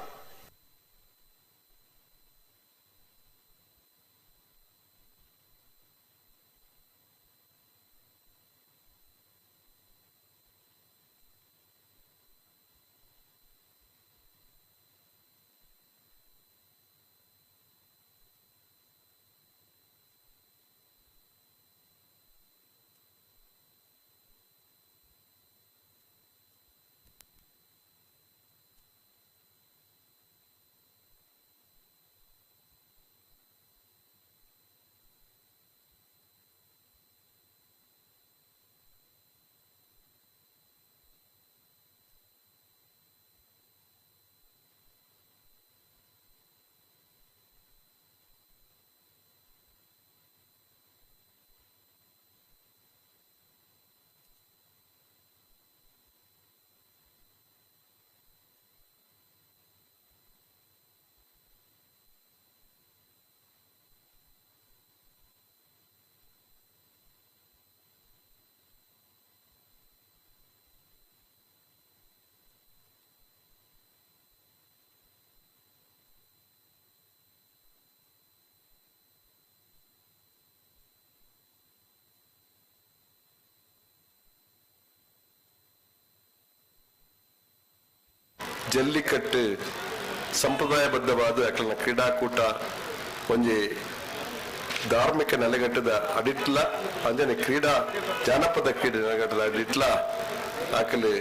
ಜಲ್ಲಿಕಟ್ಟು ಸಂಪ್ರದಾಯಬದ್ಧವಾದ ಅಕಲ್ನ ಕ್ರೀಡಾಕೂಟ ಒಂಜಿ ಧಾರ್ಮಿಕ ನೆಲೆಗಟ್ಟದ ಅಡಿಟ್ಲ ಅಂಜನೆ ಕ್ರೀಡಾ ಜಾನಪದ ಕ್ರೀಡೆ ನೆಲೆಗಟ್ಟದ ಅಡಿಟ್ಲ ಆಕಲಿ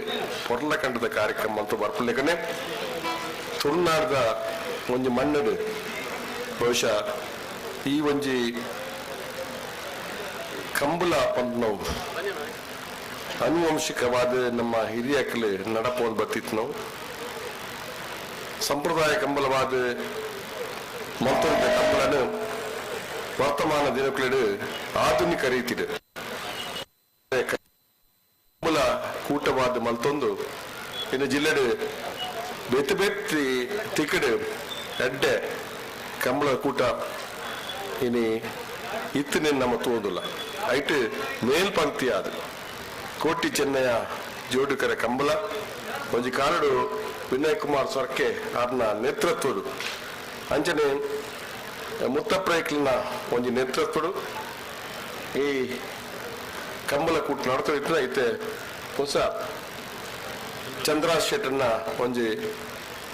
ಪೊರ್ಲಕಂಡದ ಕಾರ್ಯಕ್ರಮ ಅಂತ ಬರ್ಪಲೇಕನೆ ತುಳುನಾಡದ ಒಂಜಿ ಮಣ್ಣಡು ಬಹುಶಃ ಈ ಒಂಜಿ ಕಂಬಳ ಪಂದ್ನವು ಅನುವಂಶಿಕವಾದ ನಮ್ಮ ಹಿರಿಯಕಲಿ ನಡಪೋದು ಬತ್ತಿತ್ತು. ನಾವು ಸಂಪ್ರದಾಯ ಕಂಬಲವಾದ ಮತ್ತೊಂದು ಕಂಬಳನ್ನು ವರ್ತಮಾನ ದಿನಕ್ಕೂ ಆಧುನಿಕ ರೀತಿಡು ಕಂಬಳ ಕೂಟವಾದ ಮಲ್ತೊಂದು ಇನ್ನು ಜಿಲ್ಲೆಡು ಬೆತ್ತು ಬೆತ್ತಿ ತಿಕ್ಕಡು ಎಡ್ಡೆ ಕಂಬಳ ಕೂಟ ಇನಿ ಇತ್ತಿನ ನಮ್ಮ ತೋದುಲ್ಲ ಐಟ್ ಮೇಲ್ಪಂಕ್ತಿಯಾದ ಕೋಟಿ ಚೆನ್ನಯ್ಯ ಜೋಡುಕರ ಕಂಬಳ ಒಂಜಿ ಕಾಲಡು ವಿನಯ್ ಕುಮಾರ್ ಸೊರ್ಕೆ ಆರ್ನ ನೇತೃತ್ವಡು ಅಂಚನೆ ಮುತ್ತಪ್ರಯಕ್ಲಿನ ಒಂಜಿ ನೇತೃತ್ವಡು ಈ ಕಂಬಳ ಕೂಟ ನಡತ ಐತೆ ಹೊಸ ಚಂದ್ರಾ ಶೆಟ್ಟರ್ನ ಒಂಜಿ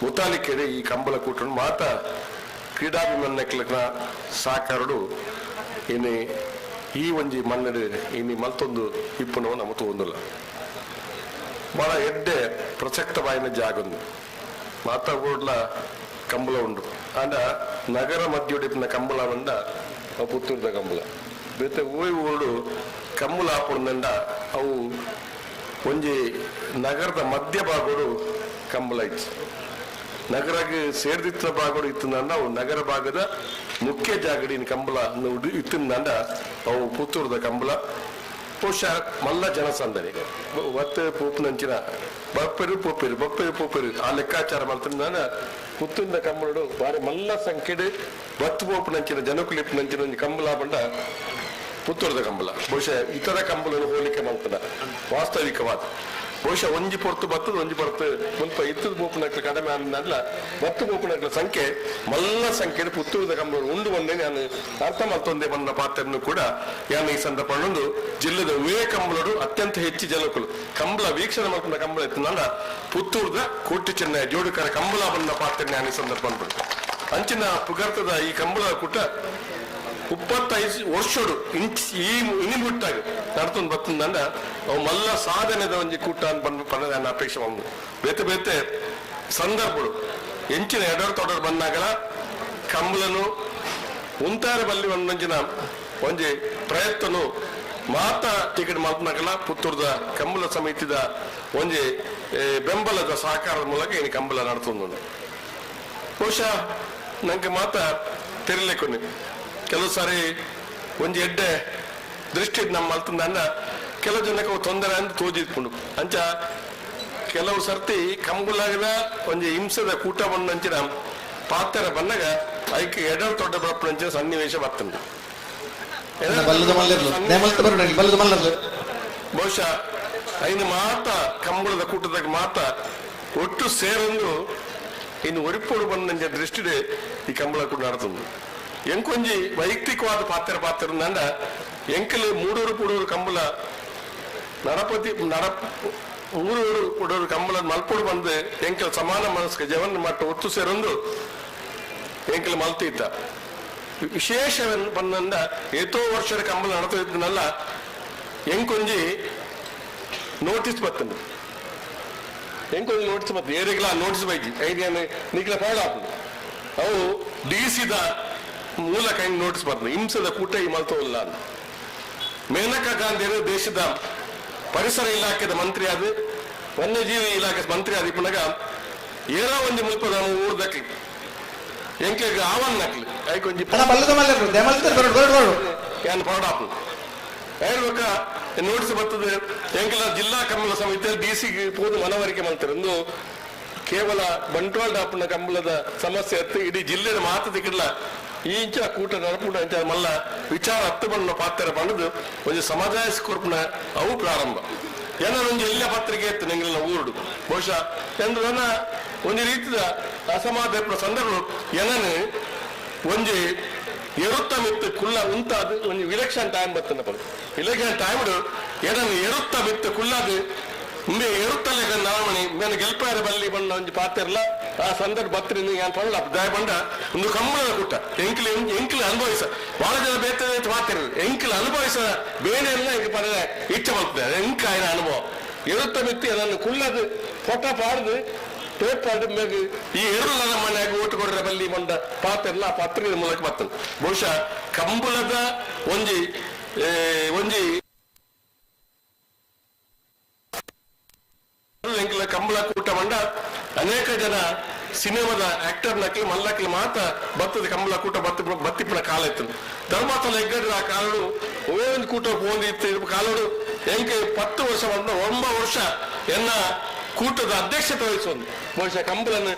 ಮುತಾಲಿಕೆಡೆ ಈ ಕಂಬಳ ಕೂಟ ಮಾತ ಕ್ರೀಡಾಭಿಮಾನಿಕ್ಲನ ಸಹಕಾರಡು ಇನಿ ಈ ಒಂಜಿ ಮನ್ನಡು ಇನಿ ಮಲ್ತೊಂದು ಇಪ್ಪುನವು ನಮ್ಮ ತೋಂದುಲ್ಲ. ಬಹಳ ಎಡ್ಡೆ ಪ್ರಸಕ್ತವಾಯಿನ ಜಾಗೊಂದು ಮಾತಾ ಊರ್ಲ ಕಂಬಳ ಉಂಡು. ಆಂಡ ನಗರ ಮಧ್ಯುಡಿಪಿನ ಕಂಬಳ ಬಂದ ಪುತ್ತೂರ್ದ ಕಂಬಳ ಬೇತೆ ಓಯ್ ಊರುಡು ಕಂಬಳ ಆಪುಂಡ ಅವು ಒಂಜಿ ನಗರದ ಮಧ್ಯ ಭಾಗಡು ಕಂಬಳ ಇತ್ತು. ನಗರಕ್ಕೆ ಸೇರ್ದಿತ್ತ ಭಾಗಡು ಇತ್ತಂದ ಅವು ನಗರ ಭಾಗದ ಮುಖ್ಯ ಜಾಗಡಿನ ಕಂಬಳ ಇತ್ತಂದ ಅವು ಪುತ್ತೂರ್ದ ಕಂಬಳ. ಬಹುಶಃ ಮಲ್ಲ ಜನಸಂದಣಿ ಒತ್ತೆ ಪೂಪಿನಂಚಿನ ಬಪ್ಪೆರು ಪೂಪೆರು ಬಪ್ಪೆರು ಪೂಪೆರು ಆ ಲೆಕ್ಕಾಚಾರ ಮಲ್ತಂದ ಪುತ್ತೂರ್ದ ಕಂಬಳಡು ಬಾರಿ ಮಲ್ಲ ಸಂಖ್ಯೆಡು ಬತ್ತು ಪೋಪಿನಂಚಿನ ಜನಕುಲಿಪ್ಪಿನಂಚಿನ ಒಂಜಿ ಕಂಬಳ ಬಂಡ ಪುತ್ತೂರ್ದ ಕಂಬಳ. ಬಹುಶಃ ಇತರ ಕಂಬಳನ್ನು ಹೋಲಿಕೆ ಮಲ್ತದ ವಾಸ್ತವಿಕವಾದ ಬಹುಶಃ ಒಂಜಿ ಪೊರ್ತು ಬತ್ತದ ಒಂಜಿ ಪೊರ್ತು ಮುಲ್ಪ ಇತ್ತದ ಪೋಪಿನಕ್ಲ ಕಡಿಮೆ ಆನಲ್ಲ ಬತ್ತು ಪೋಪಿನಕ್ಲ ಸಂಖ್ಯೆ ಮಲ್ಲ ಸಂಖ್ಯೆ ಪುತ್ತೂರದ ಕಂಬಳ ಉಂಡು ಒಂದೇ ನಾನು ಅರ್ಥ ಮಲ್ತೊಂದೇ ಬಂದ ಪಾತ್ರನ್ನು ಕೂಡ ಯಾನು ಈ ಸಂದರ್ಭ ಜಿಲ್ಲೆದ ವೇ ಕಂಬಳಡು ಅತ್ಯಂತ ಹೆಚ್ಚು ಜನಕುಲು ಕಂಬಳ ವೀಕ್ಷಣೆ ಮಲ್ಪುನ ಕಂಬಳ ಇತ್ತಂದ ಪುತ್ತೂರ್ದ ಕೋಟಿ ಚೆನ್ನೈ ಜೋಡುಕರ ಕಂಬಳ ಬಂದ ಪಾತ್ರ ನಾನು ಈ ಸಂದರ್ಭ ಅಂಚಿನ ಪುಗರ್ತದ ಈ ಕಂಬಳ ಕೂಟ 35 ವರ್ಷಡು ಈ ಇನಿ ಮುಟ್ಟಾಗ ನಡ್ತೊಂದು ಬತ್ತಂದ ಅವು ಮಲ್ಲ ಸಾಧನೆದ ಒಂಜಿ ಕೂಟ ಅಂತ ಬಂದು ಪನ್ನದ ಅಪೇಕ್ಷೆ ಬಂದು ಬೇತೆ ಬೇತೆ ಸಂದರ್ಭಗಳು ಎಂಚಿನ ಎಡರ್ ತೊಡರ್ ಬಂದಾಗಲ ಕಂಬಳನು ಉಂತಾರ ಬಲ್ಲಿ ಒಂದೊಂಜಿನ ಒಂಜಿ ಪ್ರಯತ್ನನು ಮಾತಾ ಟಿಕೆಟ್ ಮಲ್ಪನಾಗಲ ಪುತ್ತೂರ್ದ ಕಂಬಳ ಸಮಿತಿದ ಒಂಜಿ ಬೆಂಬಲದ ಸಹಕಾರದ ಮೂಲಕ ಇನಿ ಕಂಬಳ ನಡ್ತೊಂದು. ಬಹುಶಃ ನಂಗೆ ಮಾತಾ ತೆರಲಿಕ್ಕೊನಿ ಕೆಲವು ಸಾರಿ ಒಂಜಿ ಎಡ್ಡೆ ದೃಷ್ಟಿ ನಮ್ಮ ಮಲ್ತಂದ ಕೆಲವು ಜನಕ್ಕೆ ತೊಂದರೆ ಅಂತ ತೋಜಿದ್ಕೊಂಡು ಅಂಚ ಕೆಲವು ಸರ್ತಿ ಕಂಬುಲಾಗದ ಒಂಜಿ ಹಿಂಸದ ಕೂಟ ಬಂದಂಚಿನ ಪಾತ್ರ ಬಂದಾಗ ಐಕೆ ಎಡರ್ ದೊಡ್ಡ ಬರಪ್ಪನಂಚಿನ ಸನ್ನಿವೇಶ ಬರ್ತಂಡು. ಬಹುಶಃ ಐನು ಮಾತ ಕಂಬಳದ ಕೂಟದಾಗ ಮಾತ ಒಟ್ಟು ಸೇರೊಂದು ಇನ್ನು ಒರಿಪೋಡು ಬಂದಂಚ ದೃಷ್ಟಿಡೆ ಈ ಕಂಬಳ ಕೂಡ ನಡ್ತಂದು. ಎಂಕೊಂಜಿ ವೈಯಕ್ತಿಕವಾದ ಪಾತ್ರ ಪಾತ್ರ ನಂಡ ಎಂಕಲು ಮೂಡೂರು ಪೂಡೂರು ಕಂಬಳ ನರಪತಿ ನರ ಊರೂರು ಪೂಡೂರು ಕಂಬಳ ಮಲ್ಪೋಡು ಬಂದು ಎಂಕಲ್ ಸಮಾನ ಮನಸ್ಕ ಜವನ್ ಮಟ್ಟ ಒತ್ತು ಸೇರೊಂದು ಎಂಕಲ್ ಮಲ್ತಿದ್ದ ವಿಶೇಷ ಬಂದಂದ ಏತೋ ವರ್ಷದ ಕಂಬಳ ನಡತಿದ್ದನಲ್ಲ ಎಂಕೊಂಜಿ ನೋಟಿಸ್ ಬತ್ತಂದು ಎಂಕೊಂಜಿ ನೋಟಿಸ್ ಬತ್ತು ಏರಿಗ್ಲ ನೋಟಿಸ್ ಬೈಜಿ ಐದು ನಿಕ್ಲ ಪಾಡ ಅವು ಡಿಸಿದ ಮೂಲಕ ಹಿಂಗ್ ನೋಟಿಸ್ ಬರ್ತದೆ ಹಿಂಸದ ಕೂಟ ಈ ಮಲ್ತೋಲ್ಲ ಅಂತ. ಮೇನಕಾ ಗಾಂಧಿಯರು ದೇಶದ ಪರಿಸರ ಇಲಾಖೆದ ಮಂತ್ರಿ ಆದ ವನ್ಯಜೀವಿ ಇಲಾಖೆ ಮಂತ್ರಿ ಆದ ಇಪ್ಪನಾಗ ಏನೋ ಒಂಜಿ ಮುಲ್ಪದ ಊರ್ದಕ್ಲಿ ಎಂಕೆ ಆವನ್ ನಕ್ಲಿ ಐಕೊಂಜಿ ಏನ್ ಪರಡಾಪು ಹೇಳ್ಬೇಕ ನೋಟಿಸ್ ಬರ್ತದೆ ಎಂಕೆಲ್ಲ ಜಿಲ್ಲಾ ಕಂಬಳ ಸಮಿತಿಯಲ್ಲಿ ಡಿ ಸಿ ಪೋದು ಮನವರಿಕೆ ಮಾಡ್ತಾರೆ. ಒಂದು ಕೇವಲ ಬಂಟ್ವಾಳ ಡಾಪುನ ಕಂಬಳದ ಸಮಸ್ಯೆ ಅತ್ತು ಇಡೀ ಜಿಲ್ಲೆದ ಮಾತು ತಿಕ್ಕಿಡ್ಲ ಈ ಇಂಚ ಕೂಟ ನಡಪುಂಡ ಅಂಚ ಮಲ್ಲ ವಿಚಾರ ಹತ್ತು ಬಣ್ಣ ಪಾತ್ರ ಬಣ್ಣದು ಒಂಜಿ ಸಮಾಜ ಕೊರ್ಪುನ ಅವು ಪ್ರಾರಂಭ. ಏನಾರ ಒಂಜಿ ಎಲ್ಲ ಪತ್ರಿಕೆ ಇತ್ತು ನಿಂಗೆಲ್ಲ ಊರುಡು ಬಹುಶಃ ಎಂದು ನನ್ನ ಒಂಜಿ ರೀತಿಯ ಅಸಮಾಧಾನ ಸಂದರ್ಭ ಏನನು ಒಂಜಿ ಎರುತ್ತ ಮಿತ್ತು ಕುಲ್ಲ ಉಂತಾದ ಒಂಜಿ ಇಲೆಕ್ಷನ್ ಟೈಮ್ ಬರ್ತನಪ್ಪ. ಇಲೆಕ್ಷನ್ ಟೈಮ್ ಏನನ್ನು ಎರುತ್ತ ಮಿತ್ತು ಕುಳ್ಳದು ಮುಂದೆ ಎರುತ್ತಲೆ ನಾಮಣಿ ಮೇನ ಗೆಲ್ಪಾರ ಬಲ್ಲಿ ಬಣ್ಣ ಒಂಜಿ ಪಾತಿರ್ಲ ಆ ಸಂದರ್ಭ ಬತ್ರಿ ನಾನು ಪಂಡ ದಯ ಬಂಡ ಒಂದು ಕಂಬಳದ ಕೂಟ ಎಂಕ್ಲು ಎಂಕ್ಲು ಅನುಭವಿಸ ಬಹಳ ಜನ ಬೇತೆ ಮಾತಿರಲ್ಲ ಎಂಕ್ಲು ಅನುಭವಿಸ ಬೇರೆ ಎಲ್ಲ ಎಂಕ್ ಪದ ಇಚ್ಛೆ ಬರ್ತದೆ ಎಂಕ ಆಯ್ನ ಅನುಭವ ಎರುತ್ತ ಮಿತ್ತಿ ಅದನ್ನು ಕುಳ್ಳದು ಫೋಟೋ ಪಾಡ್ದು ಪೇಪರ್ ಮೇಗ ಈ ಎರುಳ ಮನೆಯಾಗ ಓಟು ಕೊಡ್ರೆ ಬಲ್ಲಿ ಬಂಡ ಪಾತಿರ್ಲ ಆ ಪತ್ರಿಕೆ ಮೂಲಕ ಬರ್ತದೆ. ಬಹುಶಃ ಕಂಬಳದ ಒಂಜಿ ಒಂಜಿ ಕಂಬಳ ಕೂಟ ಬಂಡ ಅನೇಕ ಜನ ಸಿನಿಮಾದ ಆಕ್ಟರ್ ನಕ್ಲಿ ಮಲ್ಲಕ್ಲಿ ಮಾತ ಬತ್ತದ ಕಂಬಳ ಕೂಟ ಬತ್ತ ಬತ್ತಿಪ್ಪನ ಕಾಲ ಇತ್ತು. ಧರ್ಮಸ್ಥಳ ಹೆಗ್ಗಡ್ರ ಆ ಕಾಲಡು ಒಂದು ಕೂಟ ಹೋಗಿತ್ತು ಕಾಲಡು ಎಂಕೆ 10 ವರ್ಷ ಬಂದ 9 ವರ್ಷ ಎನ್ನ ಕೂಟದ ಅಧ್ಯಕ್ಷತೆ ವಹಿಸೊಂದು ಬಹುಶಃ ಕಂಬಳನ್ನು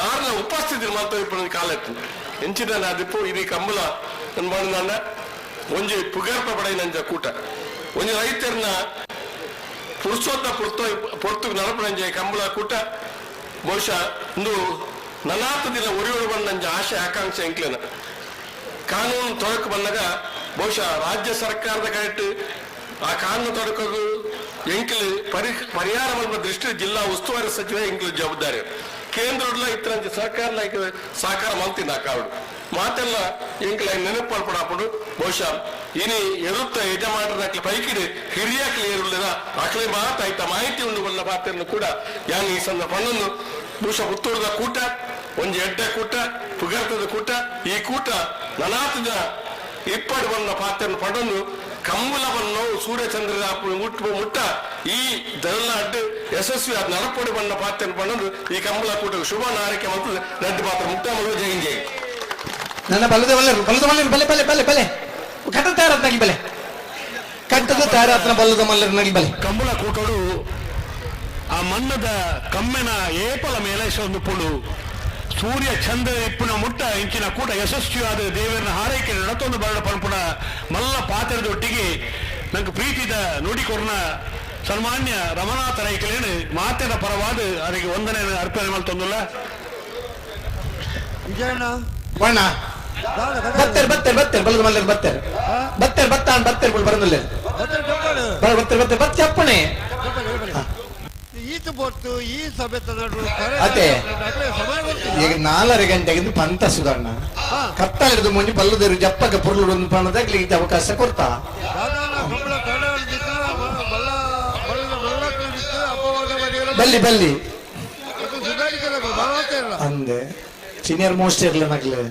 ಆರನ ಉಪಸ್ಥಿತಿ ಮಾತ್ರ ಕಾಲ ಇತ್ತು. ಎಂಚಿನ ಅದಿಪ್ಪು ಇಡೀ ಕಂಬಳ ನನ್ನ ಒಂಜಿ ಪುಗರ್ಪ ಪಡೆಯಿನಂಚ ಕೂಟ ಒಂಜಿ ರೈತರನ್ನ ಪುರುಷೋತ್ತ ಪುರ್ತು ಪೊರ್ತು ನಡಪಣಂಜೆ ಕಂಬಳ ಕೂಟ ಬಹುಶಃ ಇಂದು ನನಾತ ದಿನ ಒರಿಯೋಡು ಬಂದಂಜ ಆಶೆ ಆಕಾಂಕ್ಷೆ ಎಂಕ್ಲೆನ ಕಾನೂನು ತೊಡಕು ಬಂದಾಗ ಬಹುಶಃ ರಾಜ್ಯ ಸರ್ಕಾರದ ಕರೆಕ್ಟ್ ಆ ಕಾನೂನು ತೊಡಕು ಎಂಕ್ಲು ಪರಿಹಾರ ಮಲ್ಪ ದೃಷ್ಟಿ ಜಿಲ್ಲಾ ಉಸ್ತುವಾರಿ ಸಚಿವ ಎಂಕ್ಲು ಜವಾಬ್ದಾರಿ. ಕೇಂದ್ರಡ್ಲ ಇತ್ತರಂಚ ಸರ್ಕಾರ ಸಹಕಾರ ಮಲ್ತಿನ ಆ ಕಾವಡು ಮಾತೆಲ್ಲ ಎಂಕ್ಲ ನೆನಪು ಪಡಾಪಡು. ಬಹುಶಃ ಇನಿ ಎರುತ್ತ ಯಜಮಾನರ ಪೈಕಿಡು ಹಿರಿಯಾಕ್ಲಿ ಏರುಲ್ಲದ ಅಕ್ಲೆ ಮಾತಾಯ್ತ ಮಾಹಿತಿ ಉಂಡು ಬಲ್ಲ ಪಾತ್ರನ್ನು ಕೂಡ ಯಾನ್ ಈ ಸಂದರ್ಭ ಬಹುಶಃ ಪುತ್ತೂರದ ಕೂಟ ಒಂಜಿ ಎಡ್ಡೆ ಕೂಟ ಪುಗರ್ತದ ಕೂಟ ಈ ಕೂಟ ನನಾತ ಜನ ಇಪ್ಪಡು ಬಂದ ಪಾತ್ರನ್ನು ಪಡೊಂದು ಕಂಬುಲವನ್ನು ಸೂರ್ಯಚಂದ್ರನ ಮುಟ್ಟ ಮುಟ್ಟ ಈ ದರನಾಡು ಯಶಸ್ವಿ ಆದ ನಡಪೊಡಿ ಬಣ್ಣ ಪಾತ್ರನ್ನು ಪಡೊಂದು ಈ ಕಂಬುಲ ಕೂಟ ಶುಭ ನಾರಿಕೆ ಮತ್ತು ನಡ್ಡು ಪಾತ್ರ ಮುಕ್ತ ಜೈ ಜೈ. ನನ್ನ ಬಲದ ಮಲ್ಲರು ಬಲದ ಮಲ್ಲರು ಬಲೆ ಬಲೆ ಬಲೆ ಬಲೆ ಕಟ್ಟ ತಯಾರಾತ್ನಾಗಿ ಬಲೆ ಕಟ್ಟದ ತಯಾರಾತ್ನ ಬಲ್ಲದ ಮಲ್ಲರನಾಗಿ ಬಲೆ. ಕಂಬುಲ ಕೂಟೋಡು ಆ ಮಣ್ಣದ ಕಮ್ಮೆನ ಏಪಲ ಮೇಲೈಸೊಂದು ಪುಡು ಸೂರ್ಯ ಚಂದ್ರ ಇಪ್ಪುನ ಮುಟ್ಟ ಇಂಚಿನ ಕೂಟ ಯಶಸ್ವಿಯಾದ ದೇವರನ್ನ ಹಾರೈಕೆ ನಡತೊಂದು ಬರಡ ಪಂಪುನ ಮಲ್ಲ ಪಾತ್ರೆದೊಟ್ಟಿಗೆ ನಂಗೆ ಪ್ರೀತಿದ ನುಡಿಕೊರ್ನ ಸನ್ಮಾನ್ಯ ರಮನಾಥ ರೈಕಲೇನು ಮಾತೆದ ಪರವಾದ ಅವರಿಗೆ ವಂದನೆ ಅರ್ಪಣೆ ಮಲ್ತೊಂದುಲ್ಲ. ಬಣ್ಣ ಬತ್ತೇರ್ ಬತ್ತೇರ್ ಬತ್ತೇರ್ ಬಲ್ಲದ ಮಲ್ಲರು ಬತ್ತೇರ್ ಬತ್ತೇರ್ ಬತ್ತಾನ್ ಬತ್ತೇರ್ ಬರಂದಿಲ್ಲ ಬತ್ತೇರ್ ಬತ್ತೇರ್ ಬತ್ತೆ ಅಪ್ಪಣೆ. ಈತ ಬೊಟ್ಟು ಈ ಸಭೆ ಅದೇ. ಈಗ ನಾಲ್ಕರ ಗಂಟೆಗೆ ಪಂತ ಸುಧಣ್ಣ ಕತ್ತಲಿಡ್ದು ಮುಂಜಿ ಬಲ್ಲದೇರು ಜಪ್ಪಗ ಪುರ್ಲು ಪಣದಾಗ್ಲಿ ಅವಕಾಶ ಕೊಡ್ತಾ. ಬಲ್ಲಿ ಬಲ್ಲಿ. ಅಂದೆ ಸೀನಿಯರ್ ಮೋಸ್ಟ್ ಇರ್ಲನಾಗ್ಲೆ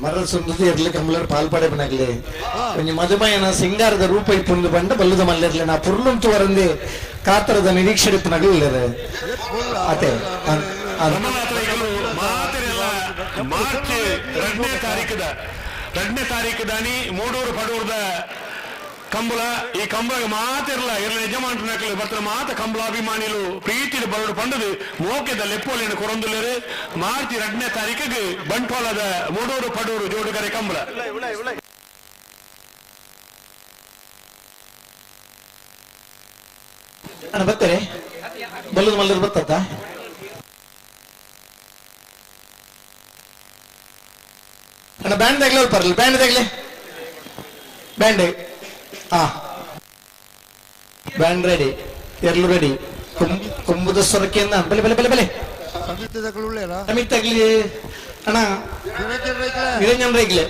ಮರ ಸುಂದರ ಇರ್ಲಿ ಕಂಬಲರ್ ಪಾಲ್ ಪಡೆಪನಾಗ್ಲೆ ಒಂಜಿ ಮದುಮಯನ ಸಿಂಗಾರದ ರೂಪ ಇಪ್ಪುಂದು ಬಂಡ ಬಲ್ಲದ ಮಲ್ಲಿರ್ಲೆ ನಾ ಪುರ್ಲುಂತು ವರಂದೆ ಕಾತರದ ನಿರೀಕ್ಷೆ ಇಪ್ಪುನಗ್ಲು ಅತೆ ಮಾರ್ಚ್ 2ನೇ ತಾರೀಕು ದಾನಿ ಮೂಡೂರು ಪಡೂರ್ದ ಕಂಬಳ. ಈ ಕಂಬಳ ಮಾತಿರಲ್ಲ ಇರಲ ಯಜಮಾನ್ರನಕ್ಲು ಬರ್ತಾರೆ ಮಾತ ಕಂಬಳಾಭಿಮಾನಿಲು ಪ್ರೀತಿದ ಬರಡು ಪಂಡದು ಮೋಕೆದ ಲೆಪ್ಪೋಲಿನ ಕೊರೊಂದುಲ್ಲೇರು. ಮಾರ್ಚ್ 2ನೇ ತಾರೀಕಿಗೆ ಬಂಟ್ವಾಳದ ಮೂಡೂರು ಪಡೂರು ಜೋಡುಗರೆ ಕಂಬಳ. ಅಣ್ಣ ಬರ್ತಾರೆ ಬಲ್ಲದ ಮಲ್ಲರು ಬರ್ತದ ಅಣ್ಣ ಬ್ಯಾಂಡ್ ತಗ್ಲೆ ಬರಲ್ಲ ಬ್ಯಾಂಡ್ ತಗ್ಲೆ ಬ್ಯಾಂಡ್ ಹಾ ಬ್ಯಾಂಡ್ ರೆಡಿ ಎರ್ಲು ರೆಡಿ ಕೊಂಬುದ ಸೊರಕೆಯಿಂದ ಬಲೆ ಬಲೆ ಬಲೆ ಬಲೆ ಸಮಿತಿ ಅಣ್ಣ ನಿರಂಜನ್ ರೈಕ್ಲೆ.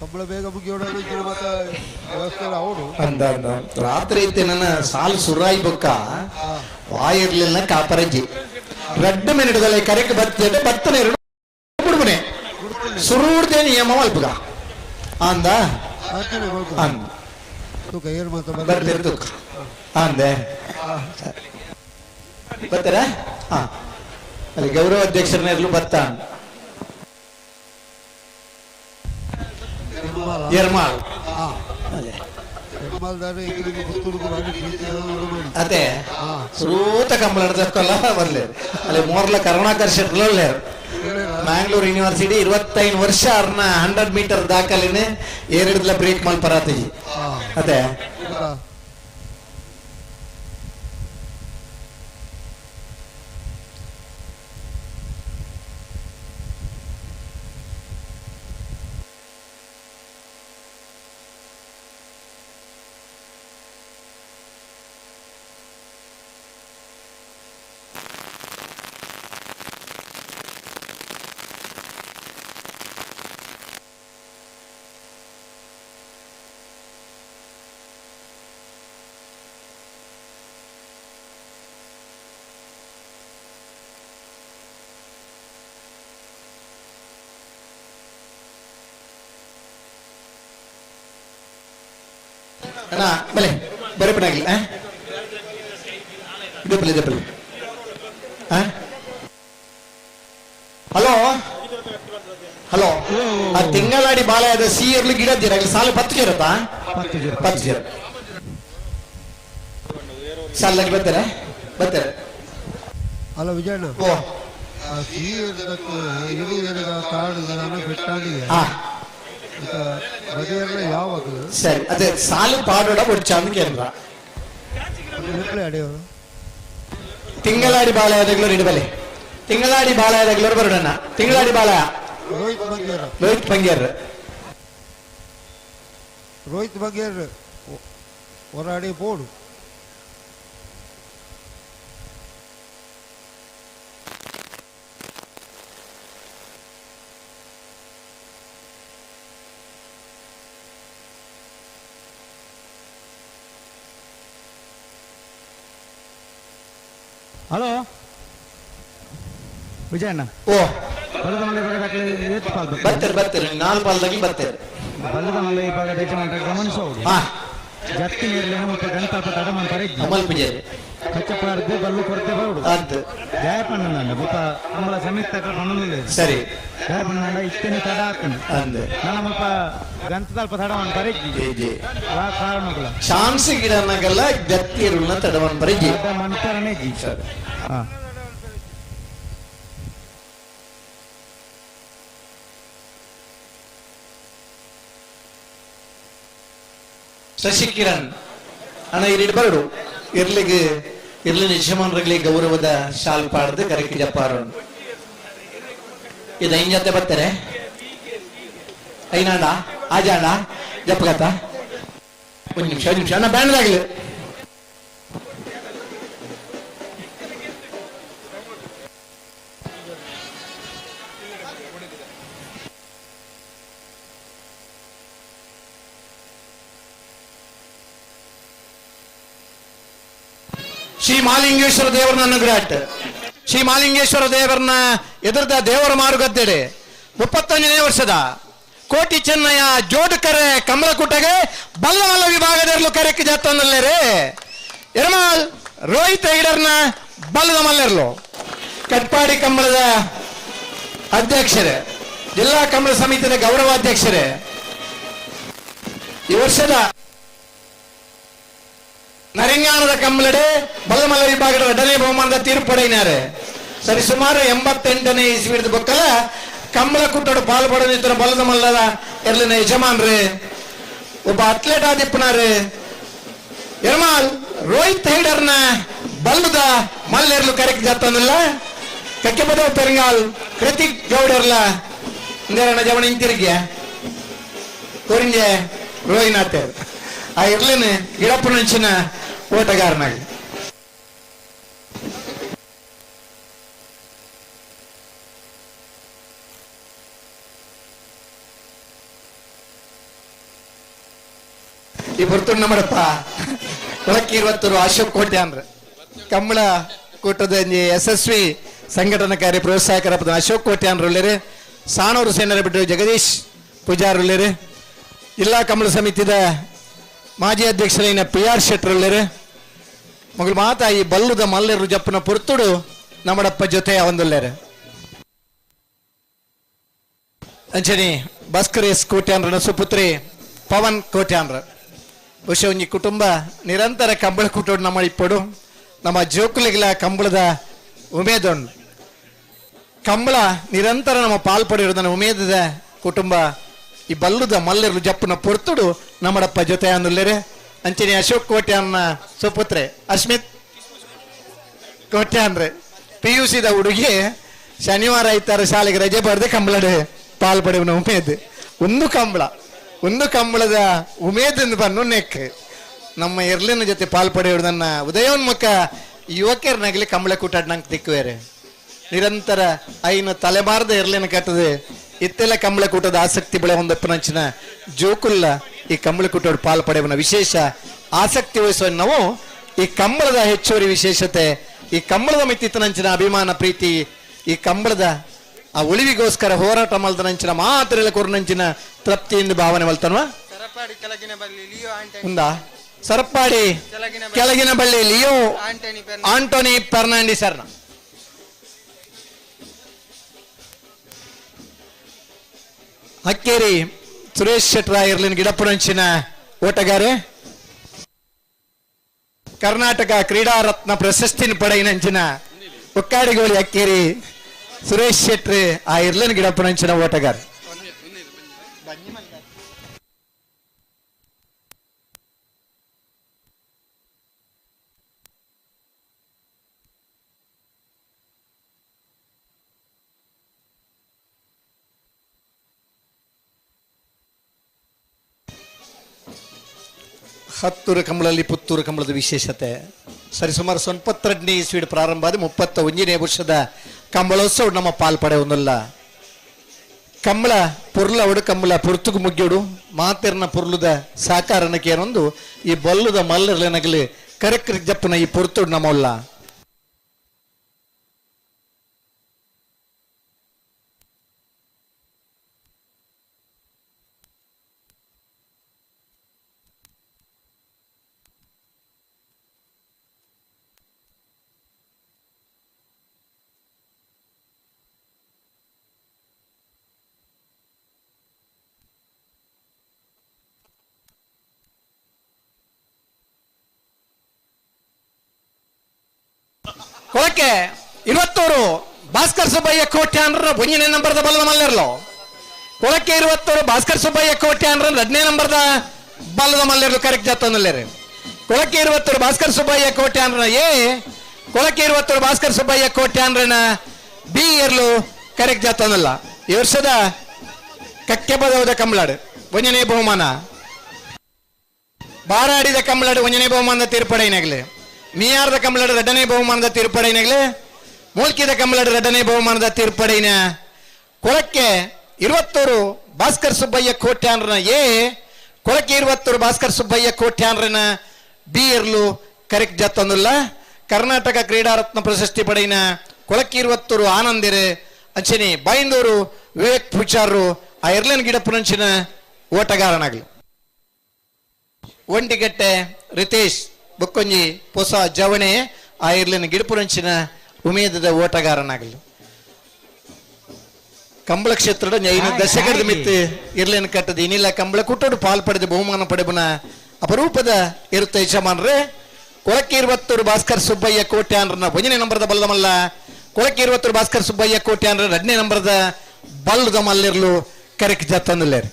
ಕಂಬಳ ಬೇಗ ಮುಗಿಯೋಣ ಮತ್ತೆ ವ್ಯವಸ್ಥೆ ಅವನು ಅಂದ ಅಂದ ರಾತ್ರಿ ಐತೆ ನನ್ನ ಸಾಲು ಸುರಾಯಿ ಬೊಕ್ಕ ವಾಯಿರ್ಲಿಲ್ಲ ಕಾಪರಜ್ಜಿ ರಡ್ಡು ಮಿನಿಟ್ದಲ್ಲಿ ಕರೆಕ್ ಬತ್ತೆ ಬತ್ತನೆ ಎರಡು ಬುಡುಬನೆ ಸುರೂರ್ದೆ ನಿಯಮ ಅಲ್ಪಗ ಅಂದ ಅಂದ ತೂಕ ಏನು ಮಾತ ಬರ್ತೀರಿ ತೂಕ ಅಂದೆ ಬರ್ತಾರ ಹಾ ಅಲ್ಲಿ ಗೌರವ ಅಧ್ಯಕ್ಷರನ್ನ ಇರ್ಲು ಬತ್ತ ಎರ್ಮಾಳ್ ಅದೇ ಅದೇ ಸೂತ ಕಂಬಳ ಹಿಡ್ದಕ್ಕಲ್ಲ ಬರ್ಲಿ ಅಲ್ಲಿ ಮೋರ್ಲ ಕರುಣಾಕರ್ ಶೆಟ್ಲಲ್ಲೇ ಮ್ಯಾಂಗ್ಳೂರ್ ಯೂನಿವರ್ಸಿಟಿ 25 ವರ್ಷ ಅವ್ರನ್ನ 100 ಮೀಟರ್ ದಾಖಲೆನೆ ಏರಿಡ್ಲ ಬ್ರೇಕ್ ಮಲ್ಪರಾತಜಿ ಅದೇ ಅಣ್ಣ ಬಲೆ ಬರಪಣಾಗ್ಲಿ ಇದಪ್ಪಲೆ ಇದಪ್ಪಲೆ ಹಲೋ ಹಲೋ ಆ ತಿಂಗಳಾಡಿ ಬಾಳೆಯಾದ ಸಿ ಇರ್ಲಿ ಗಿಡ ಅಲ್ಲಿ ಸಾಲು ಪತ್ತು ಇರುತ್ತಾ ಪತ್ತು ಜೀರ ಸಾಲಾಗಿ ಬರ್ತಾರೆ ಬರ್ತಾರೆ ಅಲ್ಲ ವಿಜಯಣ್ಣ ಓ ಆ ಸಿ ಕಾಡು ಬೆಟ್ಟಾಡಿಗೆ ಬದಿಯೆಲ್ಲ ಯಾವಾಗ ಸರಿ ಅದೇ ಸಾಲು ಪಾಡೋಡ ಒಡ್ಚಾಂದ್ ಕೇಂದ್ರ ಅಡಿಯವರು ತಿಂಗಳಾಡಿ ಬಾಳೆಯಾದಗ್ಲೂರು ಇಡಬಲೆ ತಿಂಗಳಾಡಿ ಬಾಳೆಯಾದಗ್ಲೂರು ಬರೋಣ ತಿಂಗಳಾಡಿ ಬಾಳ ರೋಹಿತ್ ಬಂಗೇರ್ ರೋಹಿತ್ ಬಂಗೇರ್ ರೋಹಿತ್ ಬಂಗೇರ್ ಹೊರಾಡಿ ಬೋಡು ಹಲೋ ವಿಜಯಣ್ಣ ಓ ಬಲ್ಲದ ಮಲೆ ಭಾಗದ ಏತ್ ಪಾಲ್ ಬರ್ತಾರೆ ಬರ್ತಾರೆ ನಾಲ್ಕು ಪಾಲ್ದಾಗಿ ಬರ್ತಾರೆ ಬಲ್ಲದ ಮಲೆ ಭಾಗದ ಯಜಮಾನರ ಗಮನಿಸಬಹುದು ಜತ್ತಿ ನೀರ್ಲೆ ಮುಲ್ಪ ಗಂತಾಪ ತಡ ಮಂತಾರೆ ಅಮಲ್ ಪೂಜಾರಿ ಕಚ್ಚಪಾರ್ದು ಬಲ್ಲು ಕೊರತೆ ಬರೋಡು ಅಂತ ಜಯಪಣ್ಣನ ಬುಪ್ಪ ಅಂಬಲ ಸಮಿತಿ ಪಣ್ಣನಿಲ್ಲ ಸರಿ ಜಯಪಣ್ಣನ ಇತ್ತನೆ ತಡ ಹಾಕೊಂಡು ಅಂದ ನನ್ನ ಮುಲ್ಪ ಗಂತದಲ್ಪ ತಡ ಮಂತಾರೆ ಜಿ ವಾ ಕಾರಣಗಳ ಚಾನ್ಸ್ ಗಿಡನಾಗಲ್ಲ ಜತ್ತಿ ಇರುಳ್ನ ತಡವನ್ ಬರೀ ಜಿ ಮಂತರನೇ ಜಿ ಸರಿ ಹಾ ಶಶಿಕಿರಣ್ ಅಣ್ಣ ಇಲ್ಲಿ ಬರಡು ಇರ್ಲಿಗೆ ಇರ್ಲಿನ ಯಜಮಾನರಿಗೆ ಗೌರವದ ಶಾಲ್ ಪಾಡ್ದು ಕರಕಿ ಜಪ್ಪಾರು ಇದು ಐನ್ ಜೊತೆ ಬರ್ತಾರೆ ಐನಾಂಡ ಆಜಾಂಡ ಜಪ್ಪಗತ್ತ ಒಂದು ನಿಮಿಷ ಒಂದು ನಿಮಿಷ ಅಣ್ಣ ಬ್ಯಾಂಡ್ದಾಗ್ಲಿ ಶ್ರೀ ಮಾಲಿಂಗೇಶ್ವರ ದೇವರನ್ನ ಅನುಗ್ರಹ ಶ್ರೀ ಮಾಲಿಂಗೇಶ್ವರ ದೇವರನ್ನ ಎದುರ್ದ ದೇವರ ಮಾರುಗದ್ದೆಡೆ 31ನೇ ವರ್ಷದ ಕೋಟಿ ಚೆನ್ನಯ್ಯ ಜೋಡುಕರೆ ಕಮಲಕುಟಗೆ ಬಲ್ಲಮಲ್ಲ ವಿಭಾಗದಲ್ಲೂ ಕರೆಕ್ಕೆ ಜಾತನಲ್ಲೇರೆ ಎರಮಾಲ್ ರೋಹಿತ್ ಹೆಗಡರ್ನ ಬಲ್ಲದ ಮಲ್ಲೆರ್ಲು ಕಟ್ಪಾಡಿ ಕಂಬಳದ ಅಧ್ಯಕ್ಷರೇ, ಜಿಲ್ಲಾ ಕಂಬಳ ಸಮಿತಿಯ ಗೌರವಾಧ್ಯಕ್ಷರೇ, ಈ ವರ್ಷದ ನರಿಂಗಾನದ ಕಂಬಳಡೆ ಬಲ್ಲಮಲ್ಲ ವಿಭಾಗದ ಎರಡನೇ ಬಹುಮಾನದ ತೀರ್ಪು ಸರಿ ಸುಮಾರು 88ನೇ ಇಸ್ವಿದ ಬೊಕ್ಕಲ ಕಂಬಳ ಕುಟ್ಟಡು ಪಾಲು ಪಡೆದಿದ್ದ ಬಲ್ಲದ ಮಲ್ಲದ ಎರ್ಲಿನ ಯಜಮಾನ್ರಿ ಒಬ್ಬ ಅಥ್ಲೆಟ್ ಆದಿಪ್ಪನಾರು ಎರ್ಮಾಲ್ ರೋಹಿತ್ ಹೈಡರ್ನ ಬಲ್ಲದ ಮಲ್ಲೆರ್ಲು ಕರೆಕ್ ಜಾತನಲ್ಲ ಕಕ್ಕೆಪದ ಪೆರಂಗಾಲ್ ಕೃತಿಕ್ ಗೌಡರ್ಲ ಇಂದೇರಣ್ಣ ಜವಣ ಹಿಂತಿರುಗಿ ಕೊರಿಂಜೆ ರೋಹಿನಾಥ್ ಆ ಇರ್ಲಿನ ಗಿಡಪ್ಪನಂಚಿನ ಓಟಗಾರನಾಗಿ. ಈ ಪೊರ್ತುಂಡ ನಮ್ಮಡಪ್ಪ ಕೊಳಕ್ಕೆ ಇರುವತ್ತರು ಅಶೋಕ್ ಕೋಟೆ ಅಂದ್ರೆ ಕಂಬಳ ಕೂಟದ ಯಶಸ್ವಿ ಸಂಘಟನಕಾರಿ ಪ್ರೋತ್ಸಾಹಕರ ಅಶೋಕ್ ಕೋಟೆ ಉಳ್ಳೇರಿ, ಸಾಣೂರು ಸೇನರ ಬಿಟ್ಟು ಜಗದೀಶ್ ಪೂಜಾರ್ ಉಳ್ಳೇರಿ, ಜಿಲ್ಲಾ ಕಂಬಳ ಸಮಿತಿದ ಮಾಜಿ ಅಧ್ಯಕ್ಷರೈನ ಪಿ ಆರ್ ಶೆಟ್ಟರ್ ಉಳ್ಳೇರಿ. ಮಗಳು ಮಾತಾ ಈ ಬಲ್ಲುದ ಮಲ್ಲೆರು ಜಪ್ಪನ ಪೊರ್ತುಡು ನಮ್ಮಡಪ್ಪ ಜೊತೆ ಒಂದುಲ್ಲೇರು. ಅಂಚನಿ ಭಾಸ್ಕರ್ ಎಸ್ ಕೋಟ್ಯಾನ್ರನ ಸುಪುತ್ರಿ ಪವನ್ ಕೋಟ್ಯಾನ್ರ. ಬಹುಶಃ ಒಂಜಿ ಕುಟುಂಬ ನಿರಂತರ ಕಂಬಳ ಕೂಟೋಡು ನಮ್ಮ ಇಪ್ಪಡು ನಮ್ಮ ಜೋಕುಲಿಗಿಲ ಕಂಬಳದ ಉಮೇದೊಂಡು ಕಂಬಳ ನಿರಂತರ ನಮ್ಮ ಪಾಲ್ಪಡಿರೋದನ್ನ ಉಮೇದದ ಕುಟುಂಬ ಈ ಬಲ್ಲುದ ಮಲ್ಲೆರು ಜಪ್ಪನ ಪೊರ್ತುಡು ನಮ್ಮಡಪ್ಪ ಜೊತೆ ಅಂದುಲ್ಲೇರೆ. ಅಂಚನೆ ಅಶೋಕ್ ಕೋಟ್ಯಾನ್ನ ಸುಪುತ್ರೆ ಅಶ್ಮಿತ್ ಕೋಟ್ಯಾನ್ರೆ ಪಿ ಯು ಸಿದ ಹುಡುಗಿ ಶನಿವಾರ ಐತಾರ ಶಾಲೆಗೆ ರಜೆ ಪಡೆದು ಕಂಬಳಡೆ ಪಾಲ್ ಪಡೆಯುವ ಉಮೇದ್. ಒಂದು ಕಂಬಳ ಒಂದು ಕಂಬಳದ ಉಮೇದ್ ಬನ್ನು ನೆಕ್ ನಮ್ಮ ಎರ್ಲಿನ ಜೊತೆ ಪಾಲ್ ಪಡೆಯುವುದನ್ನ ಉದಯೋನ್ಮುಖ ಯುವಕರನಾಗಲಿ ಕಂಬಳ ಕೂಟಾಡ್ ನಂಗೆ ತಿಕ್ಕುವೇರೆ. ನಿರಂತರ ಐನು ತಲೆಮಾರದ ಎರ್ಲಿನ ಕಟ್ಟದೆ ಇತ್ತೆಲ್ಲ ಕಂಬಳ ಕೂಟದ ಆಸಕ್ತಿ ಬೆಳೆ ಒಂದಪ್ಪನಂಚಿನ ಜೋಕುಲ್ಲ ಈ ಕಂಬಳ ಕೂಟೋಡು ಪಾಲ್ ಪಡೆಯುವ ವಿಶೇಷ ಆಸಕ್ತಿ ವಹಿಸುವ ನಾವು ಈ ಕಂಬಳದ ಹೆಚ್ಚುವರಿ ವಿಶೇಷತೆ ಈ ಕಂಬಳದ ಮಿತ್ತಿತ್ತನಂಚಿನ ಅಭಿಮಾನ ಪ್ರೀತಿ ಈ ಕಂಬಳದ ಆ ಉಳಿವಿಗೋಸ್ಕರ ಹೋರಾಟ ಮಲ್ದನಂಚಿನ ಮಾತ್ರ ಕೊರನಂಚಿನ ತೃಪ್ತಿಯಿಂದ ಭಾವನೆ ಮಲ್ತನ್ವಾ. ಉಂದಾ ಸರಪಾಡಿ ಕೆಳಗಿನ ಬಳ್ಳಿ ಲಿಯೋ ಆಂಟೋನಿ ಫರ್ನಾಂಡಿಸ್ ಸರ್ನ. ಹಕ್ಕೇರಿ ಸುರೇಶ್ ಶೆಟ್ಟರ ಇರ್ಲಿನ ಗಿಡಪುರಂಚಿನ ಓಟಗಾರೆ. ಕರ್ನಾಟಕ ಕ್ರೀಡಾ ರತ್ನ ಪ್ರಶಸ್ತಿನ ಪಡೆಯಿನಂಚಿನ ಒಕ್ಕಾಡಿಗೋಳಿ ಅಕ್ಕೇರಿ ಸುರೇಶ್ ಶೆಟ್ಟಿ ಆ ಇರ್ಲಿನ ಗಿಡಪುರಂಚಿನ ಓಟಗಾರ. ಹತ್ತೂರು ಕಂಬಳಲ್ಲಿ ಪುತ್ತೂರು ಕಂಬಳದ ವಿಶೇಷತೆ ಸರಿಸುಮಾರು 92ನೇ ಇಸ್ವಿಡ್ ಪ್ರಾರಂಭ ಆದ 31ನೇ ವರ್ಷದ ಕಂಬಳೋತ್ಸವ ನಮ್ಮ ಪಾಲ್ಪಡೆ ಒಂದಲ್ಲ. ಕಂಬಳ ಪೊರ್ಲ ಒಡು ಕಂಬಳ ಪೊರ್ತುಗು ಮುಗ್ಯೋಡು ಮಾತೆರ್ನ ಪೊರ್ಲುದ ಸಾಕಾರನಕ್ಕೆ ಏನೊಂದು ಈ ಬಲ್ಲುದ ಮಲ್ಲರ್ಲೆನಗಲಿ ಕರೆಕ್ಟ್ ಜಪ್ಪನ ಈ ಪೊರ್ತುಡು ನಮ್ಮಲ್ಲ. ಕೊಳಕೆ 21 ಭಾಸ್ಕರ್ ಸುಬ್ಬಯ್ಯ ಕೋಟ್ಯಾನ್ರ ಒಂದನೇ ನಂಬರ್ದ ಬಲದ ಮಲ್ಲೆರ್ಲು. ಕೊಳಕೆ 21 ಭಾಸ್ಕರ್ ಸುಬ್ಬಯ್ಯ ಕೋಟ್ಯಾನ್ರ 2ನೇ ನಂಬರ್ದ ಬಲದ ಮಲ್ಲೆರ್ಲು ಕರೆಕ್ಟ್ ಜಾತನಲ್ಲೇರಿ. ಕೊಳಕೆ 21 ಭಾಸ್ಕರ್ ಸುಬ್ಬಯ್ಯ ಕೋಟ್ಯಾನ್ರ ಎ, ಕೊಳಕೆ 21 ಭಾಸ್ಕರ್ ಸುಬ್ಬಯ್ಯ ಕೋಟ್ಯಾನ್ರನ ಬಿ ಎರ್ಲು ಕರೆಕ್ಟ್ ಜಾತನಲ್ಲ. ಈ ವರ್ಷದ ಕಕ್ಕೆ ಬದವದ ಕಂಬಳಾಡು ಒಂದನೇ ಬಹುಮಾನ, ಬಾರಾಡಿದ ಕಂಬಳಾಡು ಒಂದನೇ ಬಹುಮಾನದ ತೀರ್ಪಡೆಯಿನಾಗಲಿ, ಮಿಯಾರದ ಕಂಬಳಾಡು 2ನೇ ಬಹುಮಾನದ ತೀರ್ಪಡೆಯಿನಾಗಲಿ, ಮೂಲ್ಕಿದ ಕಂಬಳಾಡು 2ನೇ ಬಹುಮಾನದ ತೀರ್ಪಡೆಯಿನ ಕೊಳಕ್ಕೆ 21 ಭಾಸ್ಕರ್ ಸುಬ್ಬಯ್ಯ ಕೋಟ್ಯಾನ್ರನ ಎ, ಕೊಳಕೆ 21 ಭಾಸ್ಕರ್ ಸುಬ್ಬಯ್ಯ ಕೋಟ್ಯಾನ್ರನ ಬಿ ಎರ್ಲು ಕರೆಕ್ಟ್ ಜಾತಂದುಲ್ಲ. ಕರ್ನಾಟಕ ಕ್ರೀಡಾರತ್ನ ಪ್ರಶಸ್ತಿ ಪಡೆಯಿನ ಕೊಳಕ್ಕೆ 21 ಆನಂದಿರು ಅಂಚನೆ ಬೈಂದೂರು ವಿವೇಕ್ ಪೂಜಾರು ಆ ಎರ್ಲನ್ ಗಿಡಪುರಂಚಿನ ಓಟಗಾರನಾಗಲಿ. ಒಂಟಿಗಟ್ಟೆ ರಿತೇಶ್ ಬೊಕ್ಕೊಂಜಿ ಪೊಸ ಜವಣೆ ಆ ಇರ್ಲಿನ ಗಿಡಪುರಂಚಿನ ಉಮೇದದ ಓಟಗಾರನಾಗಲಿ. ಕಂಬಳ ಕ್ಷೇತ್ರದ 5 ದಶಕದ ಮಿತ್ತು ಇರ್ಲಿನ ಕಟ್ಟದ ಇನ್ನಿಲ್ಲ ಕಂಬಳ ಕುಟ್ಟೋಡು ಪಾಲ್ ಪಡೆದ ಬಹುಮಾನ ಪಡೆಬನ ಅಪರೂಪದ ಇರುತ್ತೆ ಯಜಮಾನ್ರೆ. ಕೊಳಕ್ಕೆ 21 ಭಾಸ್ಕರ್ ಸುಬ್ಬಯ್ಯ ಕೋಟ್ಯಾನ್ರನ 1ನೇ ನಂಬರ್ದ ಬಲ್ಲದಮಲ್ಲ, ಕೊಳಕ್ಕೆ 21 ಭಾಸ್ಕರ್ ಸುಬ್ಬಯ್ಯ ಕೋಟ್ಯಾನ್ರ 2ನೇ ನಂಬರ್ದ ಬಲ್ಲದ ಮಲ್ಲಿರ್ಲು ಕರೆಕ್ ಜತ್ತಂದುಲ್ಲೇರಿ.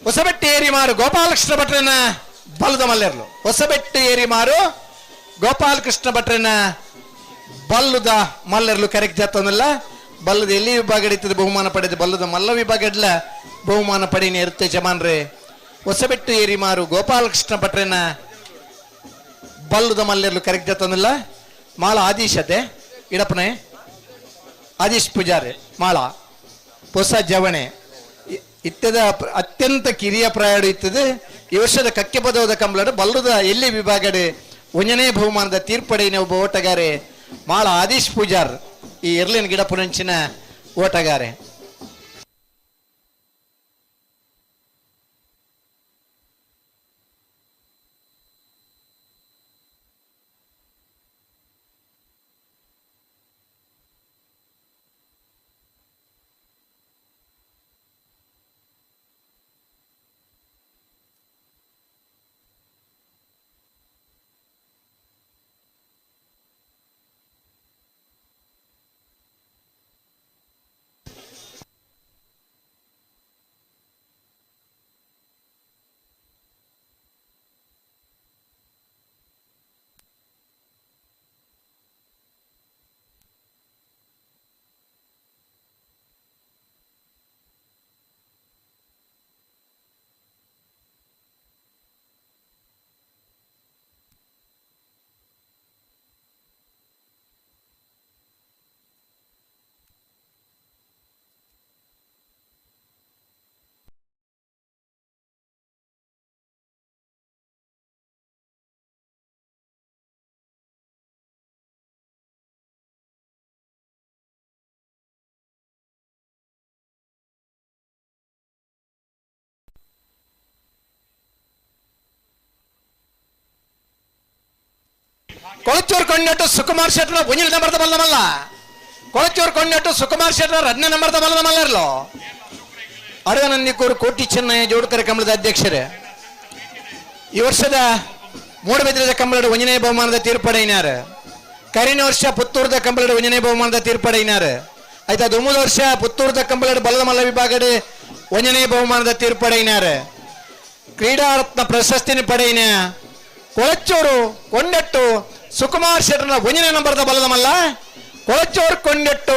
ಹೊಸಬೆಟ್ಟು ಏರಿಮಾರು ಗೋಪಾಲಕೃಷ್ಣ ಭಟ್ರನ ಬಲದ ಮಲ್ಲೆರ್ಲು. ಹೊಸಬೆಟ್ಟು ಏರಿಮಾರು ಗೋಪಾಲಕೃಷ್ಣ ಭಟ್ರನ ಬಲ್ಲುದ ಮಲ್ಲೆರ್ಲು ಕರೆಕ್ಟ್ ಜಾತನಲ್ಲ. ಬಲ್ಲದ ಎಲ್ಲಿ ವಿಭಾಗ ಇರ್ತದೆ ಬಹುಮಾನ ಪಡೆದ ಬಲ್ಲದ ಮಲ್ಲ ವಿಭಾಗ ಇಡ್ಲ ಬಹುಮಾನ ಪಡೀನಿ ಇರುತ್ತೆ ಜಮಾನ್ರೆ. ಹೊಸಬೆಟ್ಟು ಏರಿಮಾರು ಗೋಪಾಲಕೃಷ್ಣ ಭಟ್ರನ ಬಲ್ಲುದ ಮಲ್ಲೆರ್ಲು ಕರೆಕ್ಟ್ ಜಾತನಲ್ಲ. ಮಾಳ ಆದೀಶ್ ಅದೇ ಇಡಪ್ಪನೆ ಆದೀಶ್ ಪೂಜಾರಿ ಮಾಳ ಹೊಸ ಜವಣೆ ಇತ್ತದ ಅತ್ಯಂತ ಕಿರಿಯ ಪ್ರಾಯಡು ಇತ್ತದ. ಈ ವರ್ಷದ ಕಕ್ಕೆ ಪದವದ ಕಂಬಳಡು ಬಲ್ಲುದ ಎಲ್ಲಿ ವಿಭಾಗಡೆ ಒಂಜನೇ ಬಹುಮಾನದ ತೀರ್ಪಡೆಯಿನ ಒಬ್ಬ ಓಟಗಾರೆ ಮಾಳ ಆದೀಶ್ ಪೂಜಾರ್ ಈ ಎರ್ಲಿನ ಗಿಡ ಪುನಂಚಿನ ಓಟಗಾರೆ. ಕೊಳಚೂರು ಕೊಂಡಟ್ಟು ಸುಕುಮಾರ್ ಶೆಟ್ಟರ್ ಒಂಜಿಲ್ ನಂಬರ್ದ ಬಲ್ಲ ಮಲ್ಲ. ಕೊಳಚೂರು ಕೊಂಡಟ್ಟು ಸುಕುಮಾರ್ ಶೆಟ್ಟರ್ ರಡ್ನೇ ನಂಬರ್ದ ಬಲ್ಲದ ಮಲ್ಲರ್ಲೋ. ಅಡಗನನ್ನಿಕೂರು ಕೋಟಿ ಚೆನ್ನಯ್ಯ ಜೋಡುಕರೆ ಕಂಬಳದ ಅಧ್ಯಕ್ಷರೇ. ಈ ವರ್ಷದ ಮೂಡಬಿದ್ರದ ಕಂಬಳದ ಒಂಜನೇ ಬಹುಮಾನದ ತೀರ್ಪಡೆಯಿನಾರು. ಕರಿನ ವರ್ಷ ಪುತ್ತೂರದ ಕಂಬಳದ ಒಂಜನೇ ಬಹುಮಾನದ ತೀರ್ಪಡೆಯಿನಾರು. ಆಯ್ತಾ ದುಮೂರು ವರ್ಷ ಪುತ್ತೂರದ ಕಂಬಳದ ಬಲ್ಲದ ಮಲ್ಲ ವಿಭಾಗದ ಒಂಜನೇ ಬಹುಮಾನದ ತೀರ್ಪಡೆಯಿನಾರು. ಕ್ರೀಡಾರತ್ನ ಪ್ರಶಸ್ತಿನ ಪಡೆಯಿನ ಕೊಳಚೂರು ಕೊಂಡಟ್ಟು ಸುಕುಮಾರ್ ಶೆಟ್ಟರ್ನ ಒಂದನೇ ನಂಬರ್ದ ಬಲ್ಲದ ಮಲ್ಲ. ಕೊಳಚೂರು ಕೊಂಡಟ್ಟು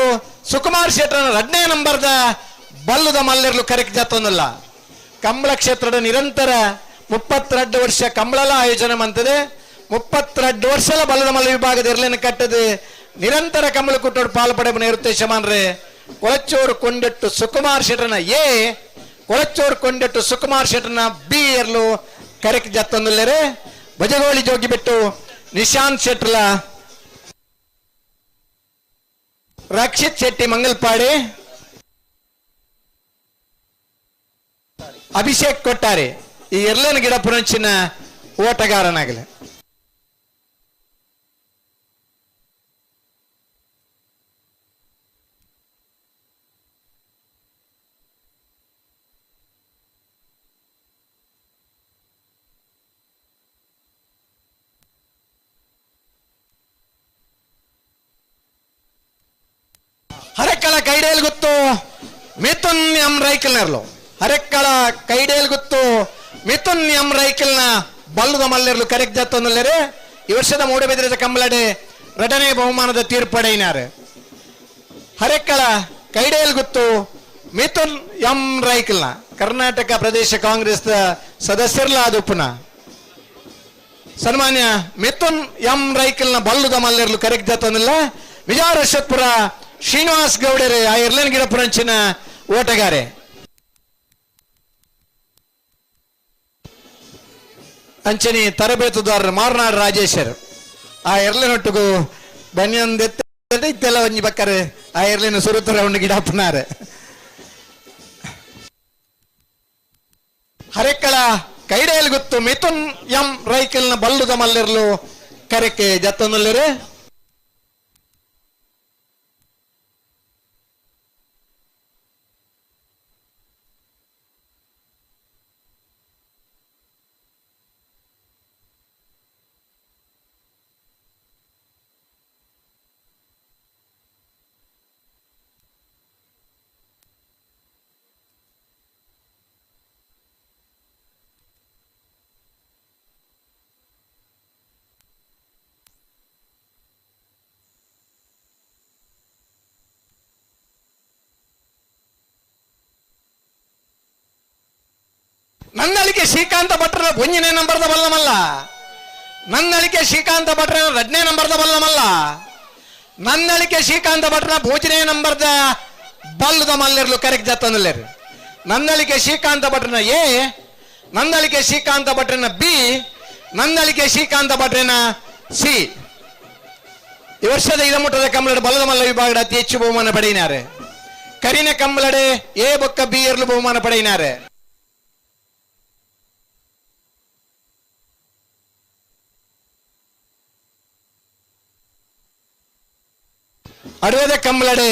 ಸುಕುಮಾರ್ ಶೆಟ್ಟರ್ನ ಎರಡನೇ ನಂಬರ್ದ ಬಲ್ಲದ ಮಲ್ಲೆರ್ಲು ಕರೆಕ್ಟ್ ಜಾತೊಂದಲ್ಲ. ಕಂಬಳ ಕ್ಷೇತ್ರದ ನಿರಂತರ 32 ವರ್ಷ ಕಂಬಳಲ ಆಯೋಜನೆ ಮಂತದೆ. 32 ವರ್ಷಲ ಬಲ್ಲದ ಮಲ್ಲ ವಿಭಾಗದ ಇರ್ಲೇನು ಕಟ್ಟದೆ ನಿರಂತರ ಕಂಬಳ ಕುಟ್ಟೋಡು ಪಾಲು ಪಡೆಬನ ಇರುತ್ತೆ ಶಮಾನ್ರೆ. ಕೊಳಚೂರು ಕೊಂಡೆಟ್ಟು ಸುಕುಮಾರ್ ಶೆಟ್ಟರ್ನ ಎ, ಕೊಳಚೂರು ಕೊಂಡೆಟ್ಟು ಸುಕುಮಾರ್ ಶೆಟ್ಟರ್ನ ಬಿ ಎರ್ಲು ಕರೆಕ್ಟ್ ಜಾತೊಂದುಲ್ಲೇರೆ. ಬಜಗೋಳಿ ಜೋಗಿ ಬಿಟ್ಟು ನಿಶಾಂತ್ ಶೆಟ್ರಲ, ರಕ್ಷಿತ್ ಶೆಟ್ಟಿ ಮಂಗಲ್ಪಾಡಿ, ಅಭಿಷೇಕ್ ಕೊಟ್ಟಾರೆ ಈ ಎರ್ಲನ ಗಿಡ ಪುರಂಚಿನ ಓಟಗಾರನಾಗಲಿ. ಹರಕ್ಕಳ ಕೈಡೇಲ್ ಗೊತ್ತು ಮಿಥುನ್ ಎಂ ರೈಕಲ್ನರ್ಲು. ಹರಕ್ಕಳ ಕೈಡೇಲ್ ಗೊತ್ತು ಮಿಥುನ್ ಎಂ ರೈಕಲ್ನ ಬಲ್ಲದ ಮಲ್ಲೆರ್ಲು ಕರೆಕ್ಟ್ ಜಾತೊಂದುಲ್ಲೇರೆ. ಈ ವರ್ಷದ ಮೂಡಬಿದ್ರದ ಕಂಬಳಡೆ ಎರಡನೇ ಬಹುಮಾನದ ತೀರ್ಪಡೆಯಿನಾರು. ಹರಕ್ಕಳ ಕೈಡೇಲ್ ಗೊತ್ತು ಮಿಥುನ್ ಎಂ ರೈಕಲ್ನ ಕರ್ನಾಟಕ ಪ್ರದೇಶ ಕಾಂಗ್ರೆಸ್ ಸದಸ್ಯರ್ಲ ಅದು ಪುನಃ ಸನ್ಮಾನ್ಯ ಮಿಥುನ್ ಎಂ ರೈಕಲ್ನ ಬಲ್ಲದ ಮಲ್ಲೆರ್ಲು ಕರೆಕ್ಟ್ ಜಾತೊಂದಿಲ್ಲ. ವಿಜಯರಶತ್ಪುರ ಶ್ರೀನಿವಾಸ್ ಗೌಡರೇ ಆ ಎರ್ಲನ್ ಗಿಡ ಪುರಂಚಿನ ಓಟಗಾರೆ. ಅಂಚನಿ ತರಬೇತುದಾರರು ಮಾರ್ನಾಡ್ ರಾಜೇಶರ್ ಆ ಎರ್ಲಿನೊಟ್ಟಿಗೂ ಬನ್ಯಂದೆತ್ತ ಇತ್ತೆಲ್ಲ ಒಂಜಿ ಬಕ್ಕರೆ ಆ ಎರ್ಲಿನ ಸುರುತರ ಉಂಡು ಗಿಡಪ್ಪನಾರೆ. ಹರೆಕ್ಕಳ ಕೈಡೇಲ್ ಗೊತ್ತು ಮಿಥುನ್ ಎಂ ರೈಕಲ್ನ ಬಲ್ಲುದ ಮಲ್ಲಿರ್ಲು ಕರೆಕೆ ಜತ್ತೊಂದುಲ್ಲೇರೆ. ಶ್ರೀಕಾಂತ ಭಟ್ರ ಒಂಜನೇ ನಂಬರ್ದ ಬಲ್ಲಮಲ್ಲ. ನಂದಳಿಕೆ ಶ್ರೀಕಾಂತ ಭಟ್ರ ಎರಡನೇ ನಂಬರ್ದ ಬಲ್ಲಮಲ್ಲ. ನಂದಳಿಕೆ ಶ್ರೀಕಾಂತ ಭಟ್ರ ಭೋಜನೇ ನಂಬರ್ದ ಬಲ್ಲದ ಮಲ್ಲಿರ್ಲು ಕರೆಕ್ಟ್ ಜತ್ತಂದಿಲ್ಲೇರು. ನಂದಳಿಕೆ ಶ್ರೀಕಾಂತ ಭಟ್ರನ ಎ, ನಂದಳಿಕೆ ಶ್ರೀಕಾಂತ ಭಟ್ರನ ಬಿ, ನಂದಳಿಕೆ ಶ್ರೀಕಾಂತ ಭಟ್ರನ ಸಿ. ಈ ವರ್ಷದ ಇದಮುಟ್ಟದ ಕಂಬಳಡೆ ಬಲ್ಲದ ಮಲ್ಲ ವಿಭಾಗದ ಅತಿ ಹೆಚ್ಚು ಬಹುಮಾನ ಪಡೆಯಿನಾರೆ. ಕರಿನ ಕಂಬಳಡೆ ಎ ಬೊಕ್ಕ ಬಿ ಎರ್ಲು ಬಹುಮಾನ ಪಡೆಯಿನಾರೆ. ಅಡುವದ ಕಂಬಳಡೆ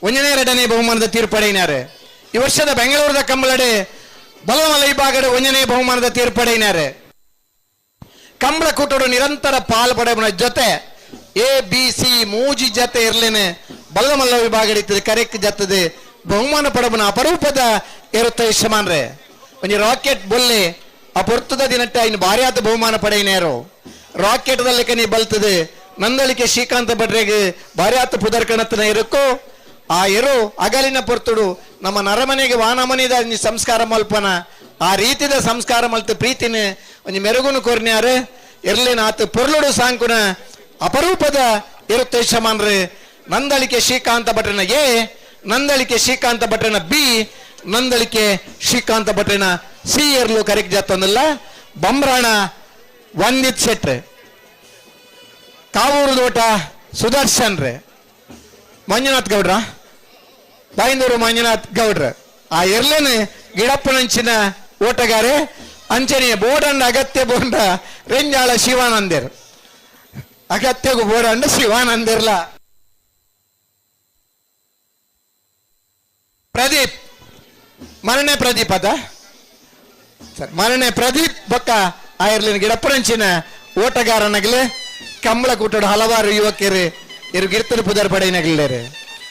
ಒಂದನೇ ಎರಡನೇ ಬಹುಮಾನದ ತೀರ್ಪು ಪಡೆಯಿನಾರೆ. ಈ ವರ್ಷದ ಬೆಂಗಳೂರದ ಕಂಬಳಡೆ ಬಲಮಲ್ಲ ವಿಭಾಗದ ಒಂದನೇ ಬಹುಮಾನದ ತೀರ್ಪು ಪಡೆಯಿನಾರೆ. ಕಂಬಳ ಕೂಟಡು ನಿರಂತರ ಪಾಲು ಪಡೆಯುವ ಜೊತೆ ಎ ಬಿ ಸಿ ಮೂಜಿ ಜೊತೆ ಇರ್ಲೇನೆ ಬಲ್ಲಮಲ್ಲ ವಿಭಾಗ ಇರ್ತದೆ ಕರೆಕ್ ಜತ್ತದೆ ಬಹುಮಾನ ಪಡಬನ ಅಪರೂಪದ ಇರುತ್ತೆ ಯಶಮಾನ್ರೆ. ಒಂಜಿ ರಾಕೆಟ್ ಬೊಲ್ಲೆ ಆ ಪೊರ್ತದ ದಿನಟ್ಟ ಇನ್ನು ಭಾರಿ ಆತ ಬಹುಮಾನ ಪಡೆಯಿನೇರು. ರಾಕೆಟ್ ನೀ ಬಲ್ತದೆ ನಂದಳಿಕೆ ಶ್ರೀಕಾಂತ ಭಟ್ರಿಗೆ ಭಾರಿ ಆತ ಪುದರ್ ಕಣತನ ಇರುಕೋ ಆ ಎರು ಅಗಲಿನ ಪೊರ್ತುಡು ನಮ್ಮ ನರಮನೆಗೆ ವಾನಮನಿದ ಸಂಸ್ಕಾರ ಮಲ್ಪನ ಆ ರೀತಿದ ಸಂಸ್ಕಾರ ಮಲ್ತ ಪ್ರೀತಿನ ಒಂಜಿ ಮೆರುಗುನು ಕೊರ್ನ್ಯಾರು ಇರ್ಲಿನ ಆತ ಪೊರ್ಲುಡು ಸಾಂಕುನ ಅಪರೂಪದ ಇರುತ್ತೆ ಯಶಮಾನ್ರೆ. ನಂದಳಿಕೆ ಶ್ರೀಕಾಂತ ಭಟ್ರನ ಎ, ನಂದಳಿಕೆ ಶ್ರೀಕಾಂತ ಭಟ್ರನ ಬಿ, ನಂದಳಿಕೆ ಶ್ರೀಕಾಂತ ಭಟ್ರನ ಸಿ ಎರ್ಲು ಕರೆಕ್ಟ್ ಜಾತಂದಲ್ಲ. ಬೊಮ್ರಾಣ ವಂದಿತ್ ಶೆಟ್ರೆ, ಕಾವೂರು ತೋಟ ಸುದರ್ಶನ್ ರೇ, ಮಂಜುನಾಥ್ ಗೌಡ್ರ, ಬಾಯಿಂದೂರು ಮಂಜುನಾಥ್ ಗೌಡ್ರ. ಆ ಎರ್ಲೇನೆ ಗಿಡಪ್ಪನಂಚಿನ ಓಟಗಾರೆ ಅಂಚನೆಯ ಬೋಡಂಡ ಅಗತ್ಯ ಬೋಂಡ ರೆಂಜಾಳ ಶಿವಾನಂದೇರ್ ಅಗತ್ಯಗೂ ಬೋಡಂಡ ಶಿವಾನಂದಿರ್ಲ. ಪ್ರದೀಪ್ ಮರಣೆ ಪ್ರದೀಪ್ ಅದ ಸರಿ ಮರಣೆ ಪ್ರದೀಪ್ ಬೊಕ್ಕ ಆ ಎರ್ಲಿನ ಗಿಡಪ್ಪನಂಚಿನ ಓಟಗಾರನಾಗಲಿ ಕಂಬಳ ಕೂಟಡು ಹಲವಾರು ಯುವಕರು ಇರು ಗಿರ್ತರು ಪುದರ್ ಪಡೆಯನಗಲೇರು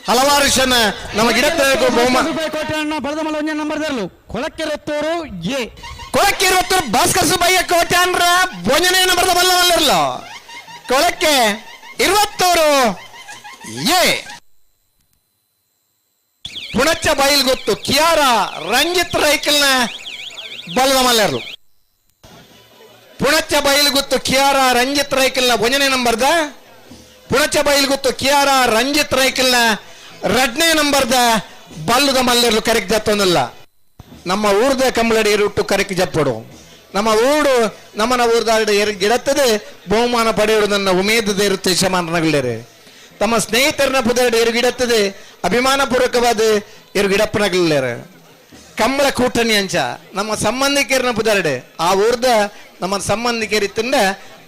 ಹಲವಾರು ಜನ ನಮ್ಮ ಗಿಡತ್ತ ಬಹುಮಾನ ಬಲದಮಲ್ಲ ಒಂಜಿ ನಂಬರ್ ದರ್ಲು ಕೊಳಕ್ಕೆರತ್ತೂರು ಎ, ಕೊಳಕ್ಕೆರತ್ತೂರು ಭಾಸ್ಕರ್ ಸುಬ್ಬಯ್ಯ ಕೋಟ್ಯಾನ್ರ ಒಂಜನೇ ನಂಬರ್ದ ಬಲ್ಲವಲ್ಲರ್ಲ. ಕೊಳಕ್ಕೆ ಇರುವತ್ತೂರು ಎ. ಪುಣಚ್ಚ ಬೈಲ್ ಗೊತ್ತು ಕಿಯಾರ ರಂಜಿತ್ ರೈಕಲ್ನ ಬಲ್ಲದ ಮಲ್ಲರ್ಲು. ಪುಣಚ್ಚ ಬೈಲ್ ಗೊತ್ತು ಕಿಯಾರ ರಂಜಿತ್ ರೈಕಲ್ನ ಒಂದನೇ ನಂಬರ್ದ. ಪುಣಚ ಬೈಲ್ ಗೊತ್ತು ಕಿಯಾರ ರಂಜಿತ್ ರೈಕಲ್ನ ಎರಡನೇ ನಂಬರ್ದ ಬಲ್ಲದ ಮಲ್ಲರ್ಲು ಕರೆಕ್ಟ್ ಜತ್ತೊಂದಿಲ್ಲ. ನಮ್ಮ ಊರ್ದ ಕಂಬಳಡಿ ಇರುಟ್ಟು ಕರೆಕ್ಟ್ ಜಪ್ಪಡು. ನಮ್ಮ ಊಡು ನಮ್ಮನ ಊರ್ದ ಗಿಡತ್ತದೆ ಬಹುಮಾನ ಪಡೆಯುವುದನ್ನ ಉಮೇದದ ಇರುತ್ತೆ ಯಶಮಾನನಗಲೇರು. ತಮ್ಮ ಸ್ನೇಹಿತರನ್ನ ಪುದರಡು ಎರುಗಿಡತ್ತದೆ ಅಭಿಮಾನ ಪೂರ್ವಕವಾದ ಎರುಗಿಡಪ್ಪನಗಲೇರು. ಕಂಬಳ ಕೂಟಣಿ ಅಂಚ ನಮ್ಮ ಸಂಬಂಧಿಕರನ್ನ ಪುದರಡೆ ಆ ಊರ್ದ ನಮ್ಮ ಸಂಬಂಧಿಕರಿತ್ತಿಂದ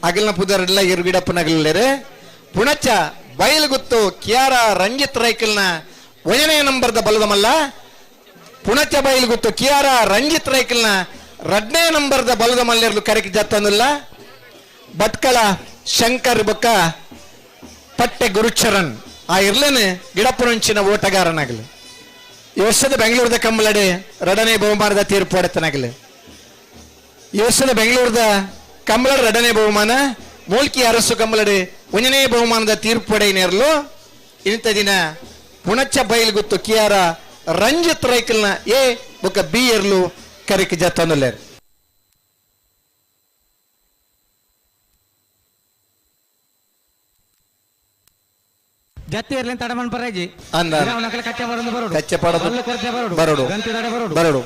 ಅಗಲ್ನ ಪುದರಡ್ಲ ಎರುಗಿಡಪ್ಪನಗಲೇರು. ಪುಣಚ ಬೈಲ್ಗುತ್ತು ಕಿಯಾರ ರಂಜಿತ್ ರೈಕಲ್ನ ಒಂದನೇ ನಂಬರ್ದ ಬಲದ ಮಲ್ಲ. ಪುಣಚ ಬೈಲ್ಗುತ್ತು ಕಿಯಾರ ರಂಜಿತ್ ರೈಕಲ್ನ ಎರಡನೇ ನಂಬರ್ದ ಬಲದ ಮಲ್ಲಿರ್ಲು ಕರೆಕ್ ಜತ್ತಂದಿಲ್ಲ. ಭಟ್ಕಳ ಶಂಕರ್ ಬೊಕ್ಕ ಪಟ್ಟೆ ಗುರುಚರಣ್ ಆ ಇರ್ಲೇನೆ ಗಿಡಪ್ಪನಂಚಿನ ಓಟಗಾರನಾಗಲಿ. ಈ ವರ್ಷದ ಬೆಂಗಳೂರದ ಕಂಬಳಡೆ ಎರಡನೇ ಬಹುಮಾನದ ತೀರ್ಪು ಪಡೆತನಾಗಲಿ. ಈ ವರ್ಷದ ಬೆಂಗಳೂರದ ಕಂಬಳದ ಎರಡನೇ ಬಹುಮಾನ ಮೂಲ್ಕಿ ಅರಸು ಕಂಬಳಡೆ ಒಂದನೇ ಬಹುಮಾನದ ತೀರ್ಪು ಪಡೆಯನೇರ್ಲು. ಇಂಥ ದಿನ ಪುಣಚ್ಚ ಬೈಲ್ಗುತ್ತು ಕಿಯಾರ ರಂಜಿತ್ ರೈಕಲ್ನ ಎ ಬೊಕ್ಕ ಬಿ ಎರ್ಲು ಕರಿಕ್ ಜತ್ತೊಂದುಲ್ಲೇರು. ಜತ್ತಿ ಇರ್ಲಿ ತಡಮನ್ ಪರಾಜಿ ಅಂದ. ಕಚ್ಚೆ ಬರೋದು ಬರೋಡು ಕಚ್ಚೆ ಪಡೋದು. ಬಲ್ಲು ಕೊರತೆ ಬರೋಡು ಬರೋಡು. ಗಂತಿ ತಡೆ ಬರೋಡು ಬರೋಡು.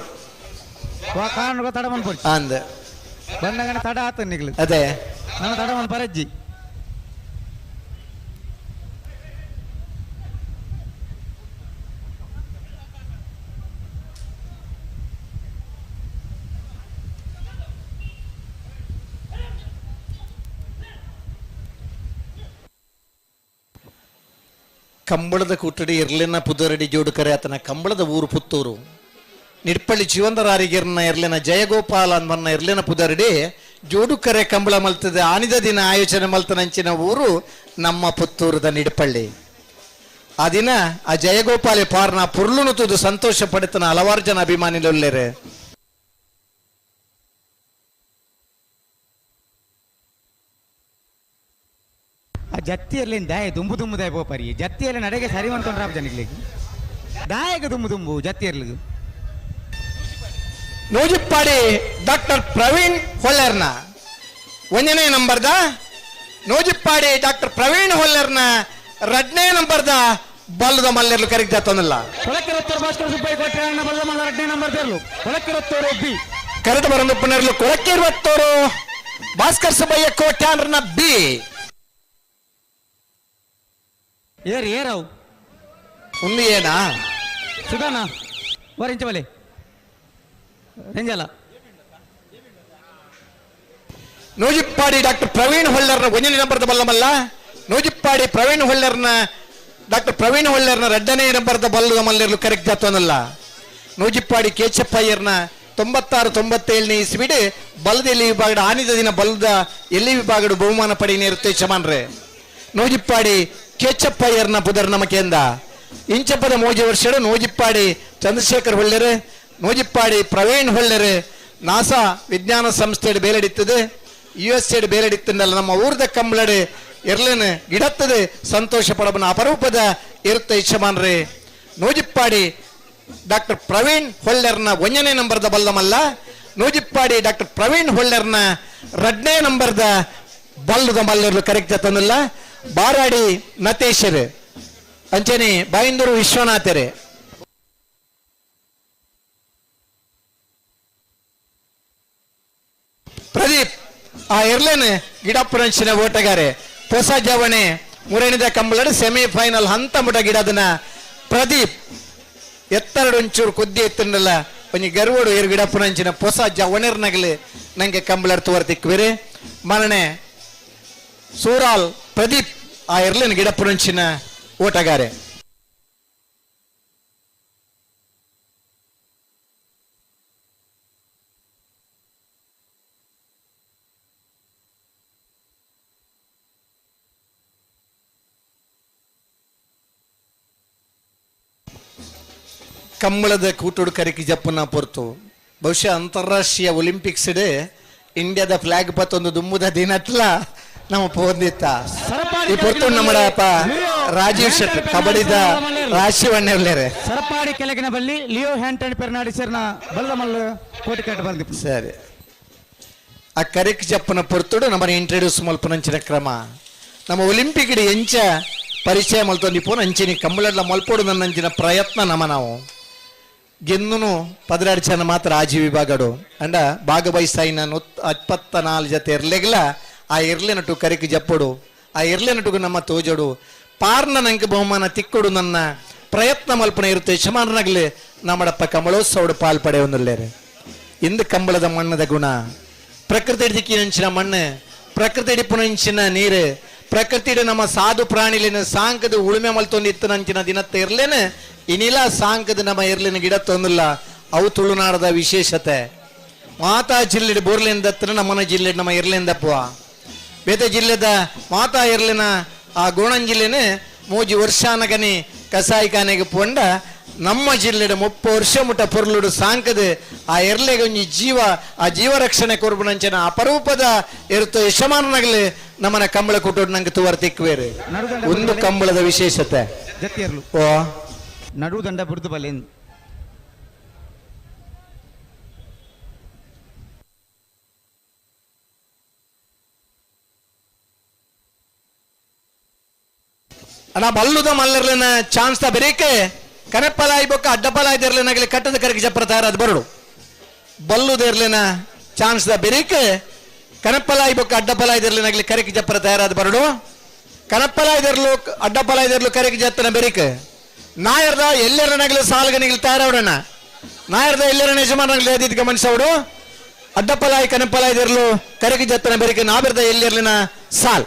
ವಾ ಕಾರಣಗ ತಡಮನ್ ಪೊರ್ಚಿ ಅಂದ ಬಂದಾಗ ತಡ ಆತ ನಿಗ್ಲು ಅದೇ ನನ್ನ ತಡಮನ್ ಪರಜ್ಜಿ. ಕಂಬಳದ ಕೂಟಡಿ ಎರ್ಲಿನ ಪುದರಡಿ ಜೋಡುಕರೆ ಆತನ ಕಂಬಳದ ಊರು ಪುತ್ತೂರು. ನಿಡ್ಪಳ್ಳಿ ಜೀವಂದರಾರಿಗಿರ್ನ ಎರ್ಲಿನ ಜಯಗೋಪಾಲ ಅನ್ವನ್ನ ಎರ್ಲಿನ ಪುದರಡಿ ಜೋಡುಕರೆ ಕಂಬಳ ಮಲ್ತದೆ ಆನಿದ ದಿನ ಆಯೋಜನೆ ಮಲ್ತನಂಚಿನ ಊರು ನಮ್ಮ ಪುತ್ತೂರದ ನಿಡ್ಪಳ್ಳಿ. ಆ ದಿನ ಆ ಜಯಗೋಪಾಲೆ ಪಾರ್ನ ಪುರ್ಲುನು ತುದು ಸಂತೋಷ ಪಡೆತನ ಹಲವಾರು ಜನ ಅಭಿಮಾನಿಲೊಲ್ಲೇರೆ. ಆ ಜತ್ತಿಯಲ್ಲಿ ದಾಯ ದುಂಬು ದುಂಬು ದಾಯ ಪೋಪರಿ ಜತ್ತಿಯಲ್ಲಿ ನಡೆಗೆ ಸರಿ ಮಾಡ್ಕೊಂಡ್ರೆ ಜನಗಳಿಗೆ ದಾಯಕ ದುಂಬು ದುಂಬು ಜತ್ತಿಯರ್ಲಿಗೆ. ನೂಜಿಪ್ಪಾಡಿ ಡಾಕ್ಟರ್ ಪ್ರವೀಣ್ ಹೊಳ್ಳರ್ನ ಒಂದನೇ ನಂಬರ್ದ ನೂಜಿಪ್ಪಾಡಿ ಡಾಕ್ಟರ್ ಪ್ರವೀಣ್ ಹೊಳ್ಳರ್ನ ಎರಡನೇ ನಂಬರ್ದ ಬಲ್ಲದ ಮಲ್ಲೆರ್ಲು ಕರೆಕ್ಟ್ ಜಾತನಲ್ಲ. ಕೊಳಕಿರತ್ತೂರು ಭಾಸ್ಕರ ಸುಬ್ಬಯ್ಯ ಕೊಟ್ಟೆ ಬಲ್ಲದ ಮಲ್ಲ ಎರಡನೇ ನಂಬರ್ ತೇರ್ಲು ಕೊಳಕಿರತ್ತೂರು ಬಿ. ಕರೆದ ಬರಂದು ಪುನರ್ಲು ಕೊಳಕಿರುವತ್ತೂರು ಭಾಸ್ಕರ್ ಸುಬ್ಬಯ್ಯ ಕೋಟ್ಯಾನ್ರನ ಬಿ. ಏರ್ ಏರವು ಒಂದು ಏನಾ ಸುಧಾನ ವರಿಂಚಬಲೆ ರೆಂಜಲ. ನೂಜಿಪ್ಪಾಡಿ ಡಾಕ್ಟರ್ ಪ್ರವೀಣ್ ಹೊಳ್ಳರ್ನ ಒಂದನೇ ನಂಬರ್ದ ಬಲ್ಲಮಲ್ಲ. ನೂಜಿಪ್ಪಾಡಿ ಪ್ರವೀಣ್ ಹೊಳ್ಳರ್ನ ಡಾಕ್ಟರ್ ಪ್ರವೀಣ್ ಹೊಳ್ಳರ್ನ ಎರಡನೇ ನಂಬರ್ದ ಬಲ್ಲದ ಮಲ್ಲಿರ್ಲು ಕರೆಕ್ಟ್ ಜಾತವನಲ್ಲ. ನೂಜಿಪ್ಪಾಡಿ ಕೇಚಪ್ಪಯ್ಯರ್ನ 96 97ನೇ ಇಸ್ವಿಡ್ ಬಲ್ಲದ ಎಲ್ಲಿ ವಿಭಾಗದ ಆನಿದ ದಿನ ಬಲ್ಲದ ಎಲ್ಲಿ ವಿಭಾಗದ ಬಹುಮಾನ ಪಡೆಯನೇರುತ್ತೆ ಯಜಮಾನ್ರೆ. ನೂಜಿಪ್ಪಾಡಿ ಕೇಚಪ್ಪಯ್ಯರ್ನ ಪುದರ್ ನಮಕೆಂದ ಇಂಚಪ್ಪದ ಮೋಜಿ ವರ್ಷಡು ನೂಜಿಪ್ಪಾಡಿ ಚಂದ್ರಶೇಖರ್ ಹೊಳ್ಳೆರು, ನೂಜಿಪ್ಪಾಡಿ ಪ್ರವೀಣ್ ಹೊಳ್ಳೆರು ನಾಸಾ ವಿಜ್ಞಾನ ಸಂಸ್ಥೆಯಡಿ ಬೇಲಡಿತ್ತದೆ, ಯು ಎಸ್ ಎಡ್ ಬೇಲಡಿತ್ತಂದಲ್ಲ ನಮ್ಮ ಊರ್ದ ಕಂಬಳಡೆ ಎರ್ಲೇನು ಗಿಡತ್ತದೆ ಸಂತೋಷ ಪಡಬನ ಅಪರೂಪದ ಇರುತ್ತೆ ಯಜಮಾನ್ರೆ. ನೂಜಿಪ್ಪಾಡಿ ಡಾಕ್ಟರ್ ಪ್ರವೀಣ್ ಹೊಳ್ಳೆರ್ನ ಒಂದನೇ ನಂಬರ್ದ ಬಲ್ಲಮಲ್ಲ. ನೂಜಿಪ್ಪಾಡಿ ಡಾಕ್ಟರ್ ಪ್ರವೀಣ್ ಹೊಳ್ಳೆರ್ನ ಎರಡನೇ ನಂಬರ್ದ ಬಲ್ಲದ ಮಲ್ಲರ್ಲು ಕರೆಕ್ಟ್ ತಂದಲ್ಲ. ಬಾರಾಡಿ ನತೇಶರು ಅಂಚನೆ ಬಾಯಿಂದೂರು ವಿಶ್ವನಾಥರೇ. ಪ್ರದೀಪ್ ಆ ಎರ್ಲೇನು ಗಿಡಪ್ಪನಂಚಿನ ಓಟಗಾರೆ ಹೊಸ ಜವಣೆ ಮುರಣಿದ ಕಂಬಳಡು ಸೆಮಿಫೈನಲ್ ಹಂತ ಮುಟ ಗಿಡದನ ಪ್ರದೀಪ್ ಎತ್ತರಡು ಒಂಚೂರು ಕುದ್ದಿ ಎತ್ತಂಡಲ್ಲ ಒಂಜಿ ಗರ್ವಡು ಏರು ಗಿಡಪ್ಪನಂಚಿನ ಹೊಸ ಜವಣೆರ್ನಗಲು ನಂಗೆ ಕಂಬಳಡ್ ತೋರ್ತಿಕ್ವಿರಿ ಮರಣೆ ಸೂರಾಲ್ ಪ್ರದೀಪ್ ಆ ಎರ್ಲೇನು ಗಿಡಪ್ಪನಂಚಿನ ಓಟಗಾರೆ. ಕಂಬಳದ ಕೂಟುಡು ಕರಿಕಿ ಜಪ್ಪನ ಪೊರ್ತು ಬಹುಶಃ ಅಂತಾರಾಷ್ಟ್ರೀಯ ಒಲಿಂಪಿಕ್ಸ್ ಡೇ ಇಂಡಿಯಾದ ಫ್ಲಾಗ್ ಪತ್ತೊಂದು ದುಮ್ಮುದ ದಿನತ್ಲ ನಮ್ಮ ಪೋಂದಿತ್ತ ಈ ಪೊರ್ತು ನಮ್ಮಡಪ್ಪ ರಾಜೀವ್ ಶೆಟ್ಟಿ ಕಬಡ್ಡಿದ ರಾಶಿವಣ್ಣ ಉಳ್ಳೇರೆ. ಸರಪಾಡಿ ಕೆಳಗಿನ ಬಲ್ಲಿ ಲಿಯೋ ಹ್ಯಾಂಟನ್ ಪೆರ್ನಾಡಿಸರ್ನ ಬಲ್ಲದ ಮಲ್ಲ ಕೋಟಿ ಕಟ್ಟ ಬಂದಿ. ಸರಿ ಆ ಕರಿಕ್ ಜಪ್ಪನ ಪೊರ್ತುಡು ನಮ್ಮನ್ನ ಇಂಟ್ರೊಡ್ಯೂಸ್ ಮಲ್ಪನಂಚಿನ ಕ್ರಮ ನಮ್ಮ ಒಲಿಂಪಿಕ್ ಎಂಚ ಪರಿಚಯ ಮಲ್ತೊಂದು ಪೋನ ಅಂಚಿನಿ ಕಂಬಳಡ್ಲ ಮಲ್ಪೋಡು ನನ್ನಂಚಿನ ಪ್ರಯತ್ನ ನಮ್ಮ ನಾವು ಗೆಂದುನು 16 ಜನ ಮಾತ್ರ ಆಜಿ ವಿಭಾಗಡು ಅಂಡ ಭಾಗವಹಿಸ್ತಾಯಿನ 24 ಜೊತೆ ಇರ್ಲೆಗ್ಲ ಆ ಇರ್ಲೆನಟು ಕರಿಕ್ ಜಪ್ಪಡು ಆ ಇರ್ಲೆನಟುಗು ನಮ್ಮ ತೋಜಡು ಪಾರ್ನ ನಂಗೆ ಬಹುಮಾನ ತಿಕ್ಕೊಡು ನನ್ನ ಪ್ರಯತ್ನ ಮಲ್ಪನೆ ಇರುತ್ತೆ ಯಜಮಾನನಾಗಲಿ ನಮ್ಮಡಪ್ಪ ಕಮಲೋತ್ಸವಡು ಪಾಲ್ ಪಡೆಯೊಂದುಲ್ಲೇರೆ. ಇಂದು ಕಂಬಳದ ಮಣ್ಣದ ಗುಣ ಪ್ರಕೃತಿ ಹಿಡಿದಿಕ್ಕಿನಂಚಿನ ಮಣ್ಣು ಪ್ರಕೃತಿ ಹಿಡಿಪುನಂಚಿನ ನೀರು ಪ್ರಕೃತಿ ನಮ್ಮ ಸಾಧು ಪ್ರಾಣಿಲಿನ ಸಾಂಕದ ಉಳುಮೆ ಮಲ್ತೊಂದು ಇತ್ತು ನಂಚಿನ ದಿನತ್ತ ಇರ್ಲೇನೆ ಇನಿಲ ಸಾಂಕದ ನಮ್ಮ ಇರ್ಲಿನ ಗಿಡ ತೊಂದಿಲ್ಲ ಅವು ತುಳುನಾಡದ ವಿಶೇಷತೆ. ಮಾತಾ ಜಿಲ್ಲೆ ಬೋರ್ಲಿಂದ ನಮ್ಮನ ಜಿಲ್ಲೆ ನಮ್ಮ ಇರ್ಲಿಂದಪ್ಪುವ ಬೇತೆ ಜಿಲ್ಲೆದ ಮಾತಾ ಇರ್ಲಿನ ಆ ಗೋಣನ್ ಜಿಲ್ಲೆನೆ ಮೂಜಿ ವರ್ಷಾನಗನಿ ಕಸಾಯಿಖಾನೆಗೆ ಪೊಂಡ ನಮ್ಮ ಜಿಲ್ಲೆಡ 30 ವರ್ಷ ಮುಟ್ಟ ಪೊರ್ಲುಡು ಸಾಂಕದ ಆ ಎರ್ಲೆಗೆ ಒಂಜಿ ಜೀವ ಆ ಜೀವ ರಕ್ಷಣೆ ಕೊರ್ಬುನಂಚಿನ ಅಪರೂಪದ ಇರುತ್ತ ಯಶಮಾನನಾಗಲಿ ನಮ್ಮನ ಕಂಬಳ ಕುಟುಂಬ ನಂಗೆ ತುವರ್ ತಿಕ್ವೇರು ಒಂದು ಕಂಬಳದ ವಿಶೇಷತೆ. ಓ ನಡುದಂಡ ಬುಡ್ದು ಬಲೆ ಅಣ್ಣ ಬಲ್ಲುದ ಮಲ್ಲರ್ಲಿನ ಚಾನ್ಸ್ ತ ಬೆರೀಕೆ ಕನೆಪ್ಪಲಾಯಿ ಬೊಕ್ಕ ಅಡ್ಡಪಲಾಯಿ ಇರ್ಲಿನಾಗಲಿ ಕಟ್ಟದ ಕರಗಿ ಜಪ್ಪರ ತಯಾರಾದ ಬರಡು ಬಲ್ಲುದ ಇರ್ಲಿನ ಚಾನ್ಸ್ the ಬೆರೀಕೆ ಕನಪ್ಪಲಾಯಿ ಬೊಕ್ಕ ಅಡ್ಡಪಲಾಯಿ ಇರ್ಲಿನಾಗಲಿ ಕರಗಿ ಜಪ್ಪರ ತಯಾರಾದ ಬರಡು ಕನಪ್ಪಲಾಯ್ದರ್ಲು ಅಡ್ಡಪಲಾಯ್ದರ್ಲು ಕರಗಿ ಜತ್ತನ ಬೆರೀಕೆ ನಾಯರ್ದ ಎಲ್ಲರನಾಗಲಿ ಸಾಲಗನಿಗಲಿ ತಯಾರವಡಣ್ಣ ನಾಯರ್ದ ಎಲ್ಲರನ್ನ ಯಜಮಾನನಾಗಲಿ ಅದಿದ್ ಗಮನಿಸವಡು ಅಡ್ಡಪಲಾಯಿ ಕನಪ್ಪಲಾಯ್ದರ್ಲು ಕರಗಿ ಜತ್ತನ ಬೆರೀಕೆ ನಾಬಿರ್ದ ಎಲ್ಲೆರ್ಲಿನ ಸಾಲ್.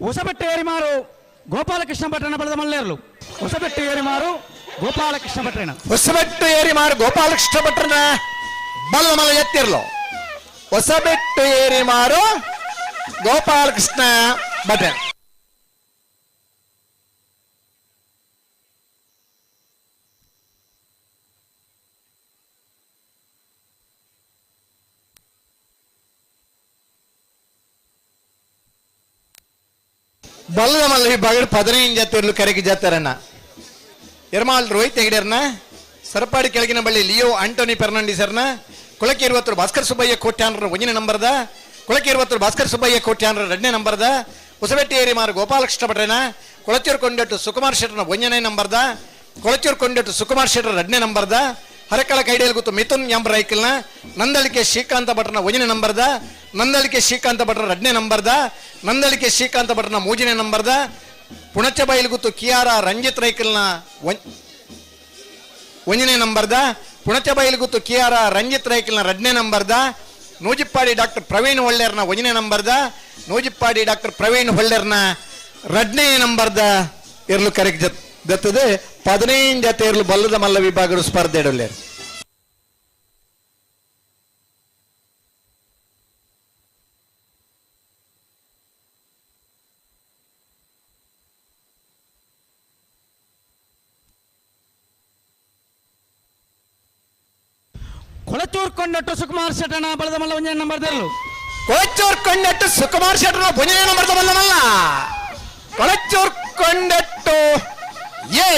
ಹೊಸಬಟ್ಟೆ ಏರಿಮಾರು ಗೋಪಾಲಕೃಷ್ಣ ಭಟ್ರನ ಬಳದ ಮಲ್ಲೇರ್ಲು. ಹೊಸಬೆಟ್ಟು ಏರಿಮಾರು ಗೋಪಾಲಕೃಷ್ಣ ಭಟ್ರನ. ಹೊಸಬೆಟ್ಟು ಏರಿಮಾರು ಗೋಪಾಲಕೃಷ್ಣ ಭಟ್ರನ ಬಲ್ಲ ಮಲ್ಲ ಎತ್ತಿರ್ಲು. ಹೊಸಬೆಟ್ಟು ಏರಿಮಾರು ಗೋಪಾಲಕೃಷ್ಣ ಭಟ್ರನ. ಬಲ್ಲದ ಮಲ್ಲ ವಿಭಾಗ 15 ಜಾತಿಯರ್ಲು ಕರೆಗೆ ಜಾತಾರಣ್ಣ. ಎರ್ಮಾಲ್ ರೋಹಿತ್ ಹೆಗಡೆರ್ನ, ಸರಪಾಡಿ ಕೆಳಗಿನ ಬಳ್ಳಿ ಲಿಯೋ ಆಂಟೋನಿ ಫೆರ್ನಾಂಡಿಸರ್ನ, ಕೊಳಕೆ ಇರುವತ್ತರು ಭಾಸ್ಕರ್ ಸುಬ್ಬಯ್ಯ ಕೋಟ್ಯಾನ್ರ 1ನೇ ನಂಬರ್ದ, ಕೊಳಕೆ ಇರುವತ್ತರು ಭಾಸ್ಕರ್ ಸುಬ್ಬಯ್ಯ ಕೋಟ್ಯಾನ್ರ 2ನೇ ನಂಬರ್ದ, ಹೊಸಬೆಟ್ಟಿ ಏರಿಮಾರು ಗೋಪಾಲಕೃಷ್ಣ ಭಟ್ರನ, ಕೊಳಚೂರು ಕೊಂಡೆಟ್ಟು ಸುಕುಮಾರ್ ಶೆಟ್ಟರ್ನ 1ನೇ ನಂಬರ್ದ, ಕೊಳಚೂರು ಕೊಂಡೆಟ್ಟು ಸುಕುಮಾರ್ ಶೆಟ್ಟರ್ 2ನೇ ನಂಬರ್ದ, ಹರಕಳ ಕೈಡಿಯಲ್ ಗೊತ್ತು ಮಿಥುನ್ ಎಂ ರೈಕಲ್ನ, ನಂದಳಿಕೆ ಶ್ರೀಕಾಂತ ಭಟ್ರನ 1ನೇ ನಂಬರ್ದ, ನಂದಳಿಕೆ ಶ್ರೀಕಾಂತ ಭಟ್ರ 2ನೇ ನಂಬರ್ದ, ನಂದಳಿಕೆ ಶ್ರೀಕಾಂತ ಭಟ್ರನ 3ನೇ ನಂಬರ್ದ, ಪುಣಚಬೈಲ್ ಗುತ್ತು ಕಿಯಾರ ರಂಜಿತ್ ರೈಕಲ್ನ 1ನೇ ನಂಬರ್ದ, ಪುಣಚಬೈಲ್ ಗುತ್ತು ಕಿಯಾರ ರಂಜಿತ್ ರೈಕಲ್ನ 2ನೇ ನಂಬರ್ದ, ನೂಜಿಪ್ಪಾಡಿ ಡಾಕ್ಟರ್ ಪ್ರವೀಣ್ ಹೊಳ್ಳೇರ್ನ 1ನೇ ನಂಬರ್ದ, ನೂಜಿಪ್ಪಾಡಿ ಡಾಕ್ಟರ್ ಪ್ರವೀಣ್ ಹೊಳ್ಳೇರ್ನ 2ನೇ ನಂಬರ್ದ ಇರ್ಲು ಕರೆಕ್ ದತ್ತದೆ 15 ಜತೆ ಇರ್ಲು ಬಲ್ಲದ ಮಲ್ಲ ವಿಭಾಗಗಳು ಸ್ಪರ್ಧೆ ಇಡಲೇರು. ಕೊಳಚೂರ್ ಕೊಂಡಟ್ಟು ಸುಕುಮಾರ್ ಶೆಟ್ಟಣ ಬಳದ ಮಲ್ಲ 1ನೇ ನಂಬರ್ದಲ್ಲೂ. ಕೊಳಚೂರ್ ಕೊಂಡಟ್ಟು ಸುಕುಮಾರ್ ಶೆಟ್ಟಣ 1ನೇ ನಂಬರ್ದ ಬಲ್ಲ ಮಲ್ಲ. ಕೊಳಚೂರ್ ಕೊಂಡಟ್ಟು ಎ.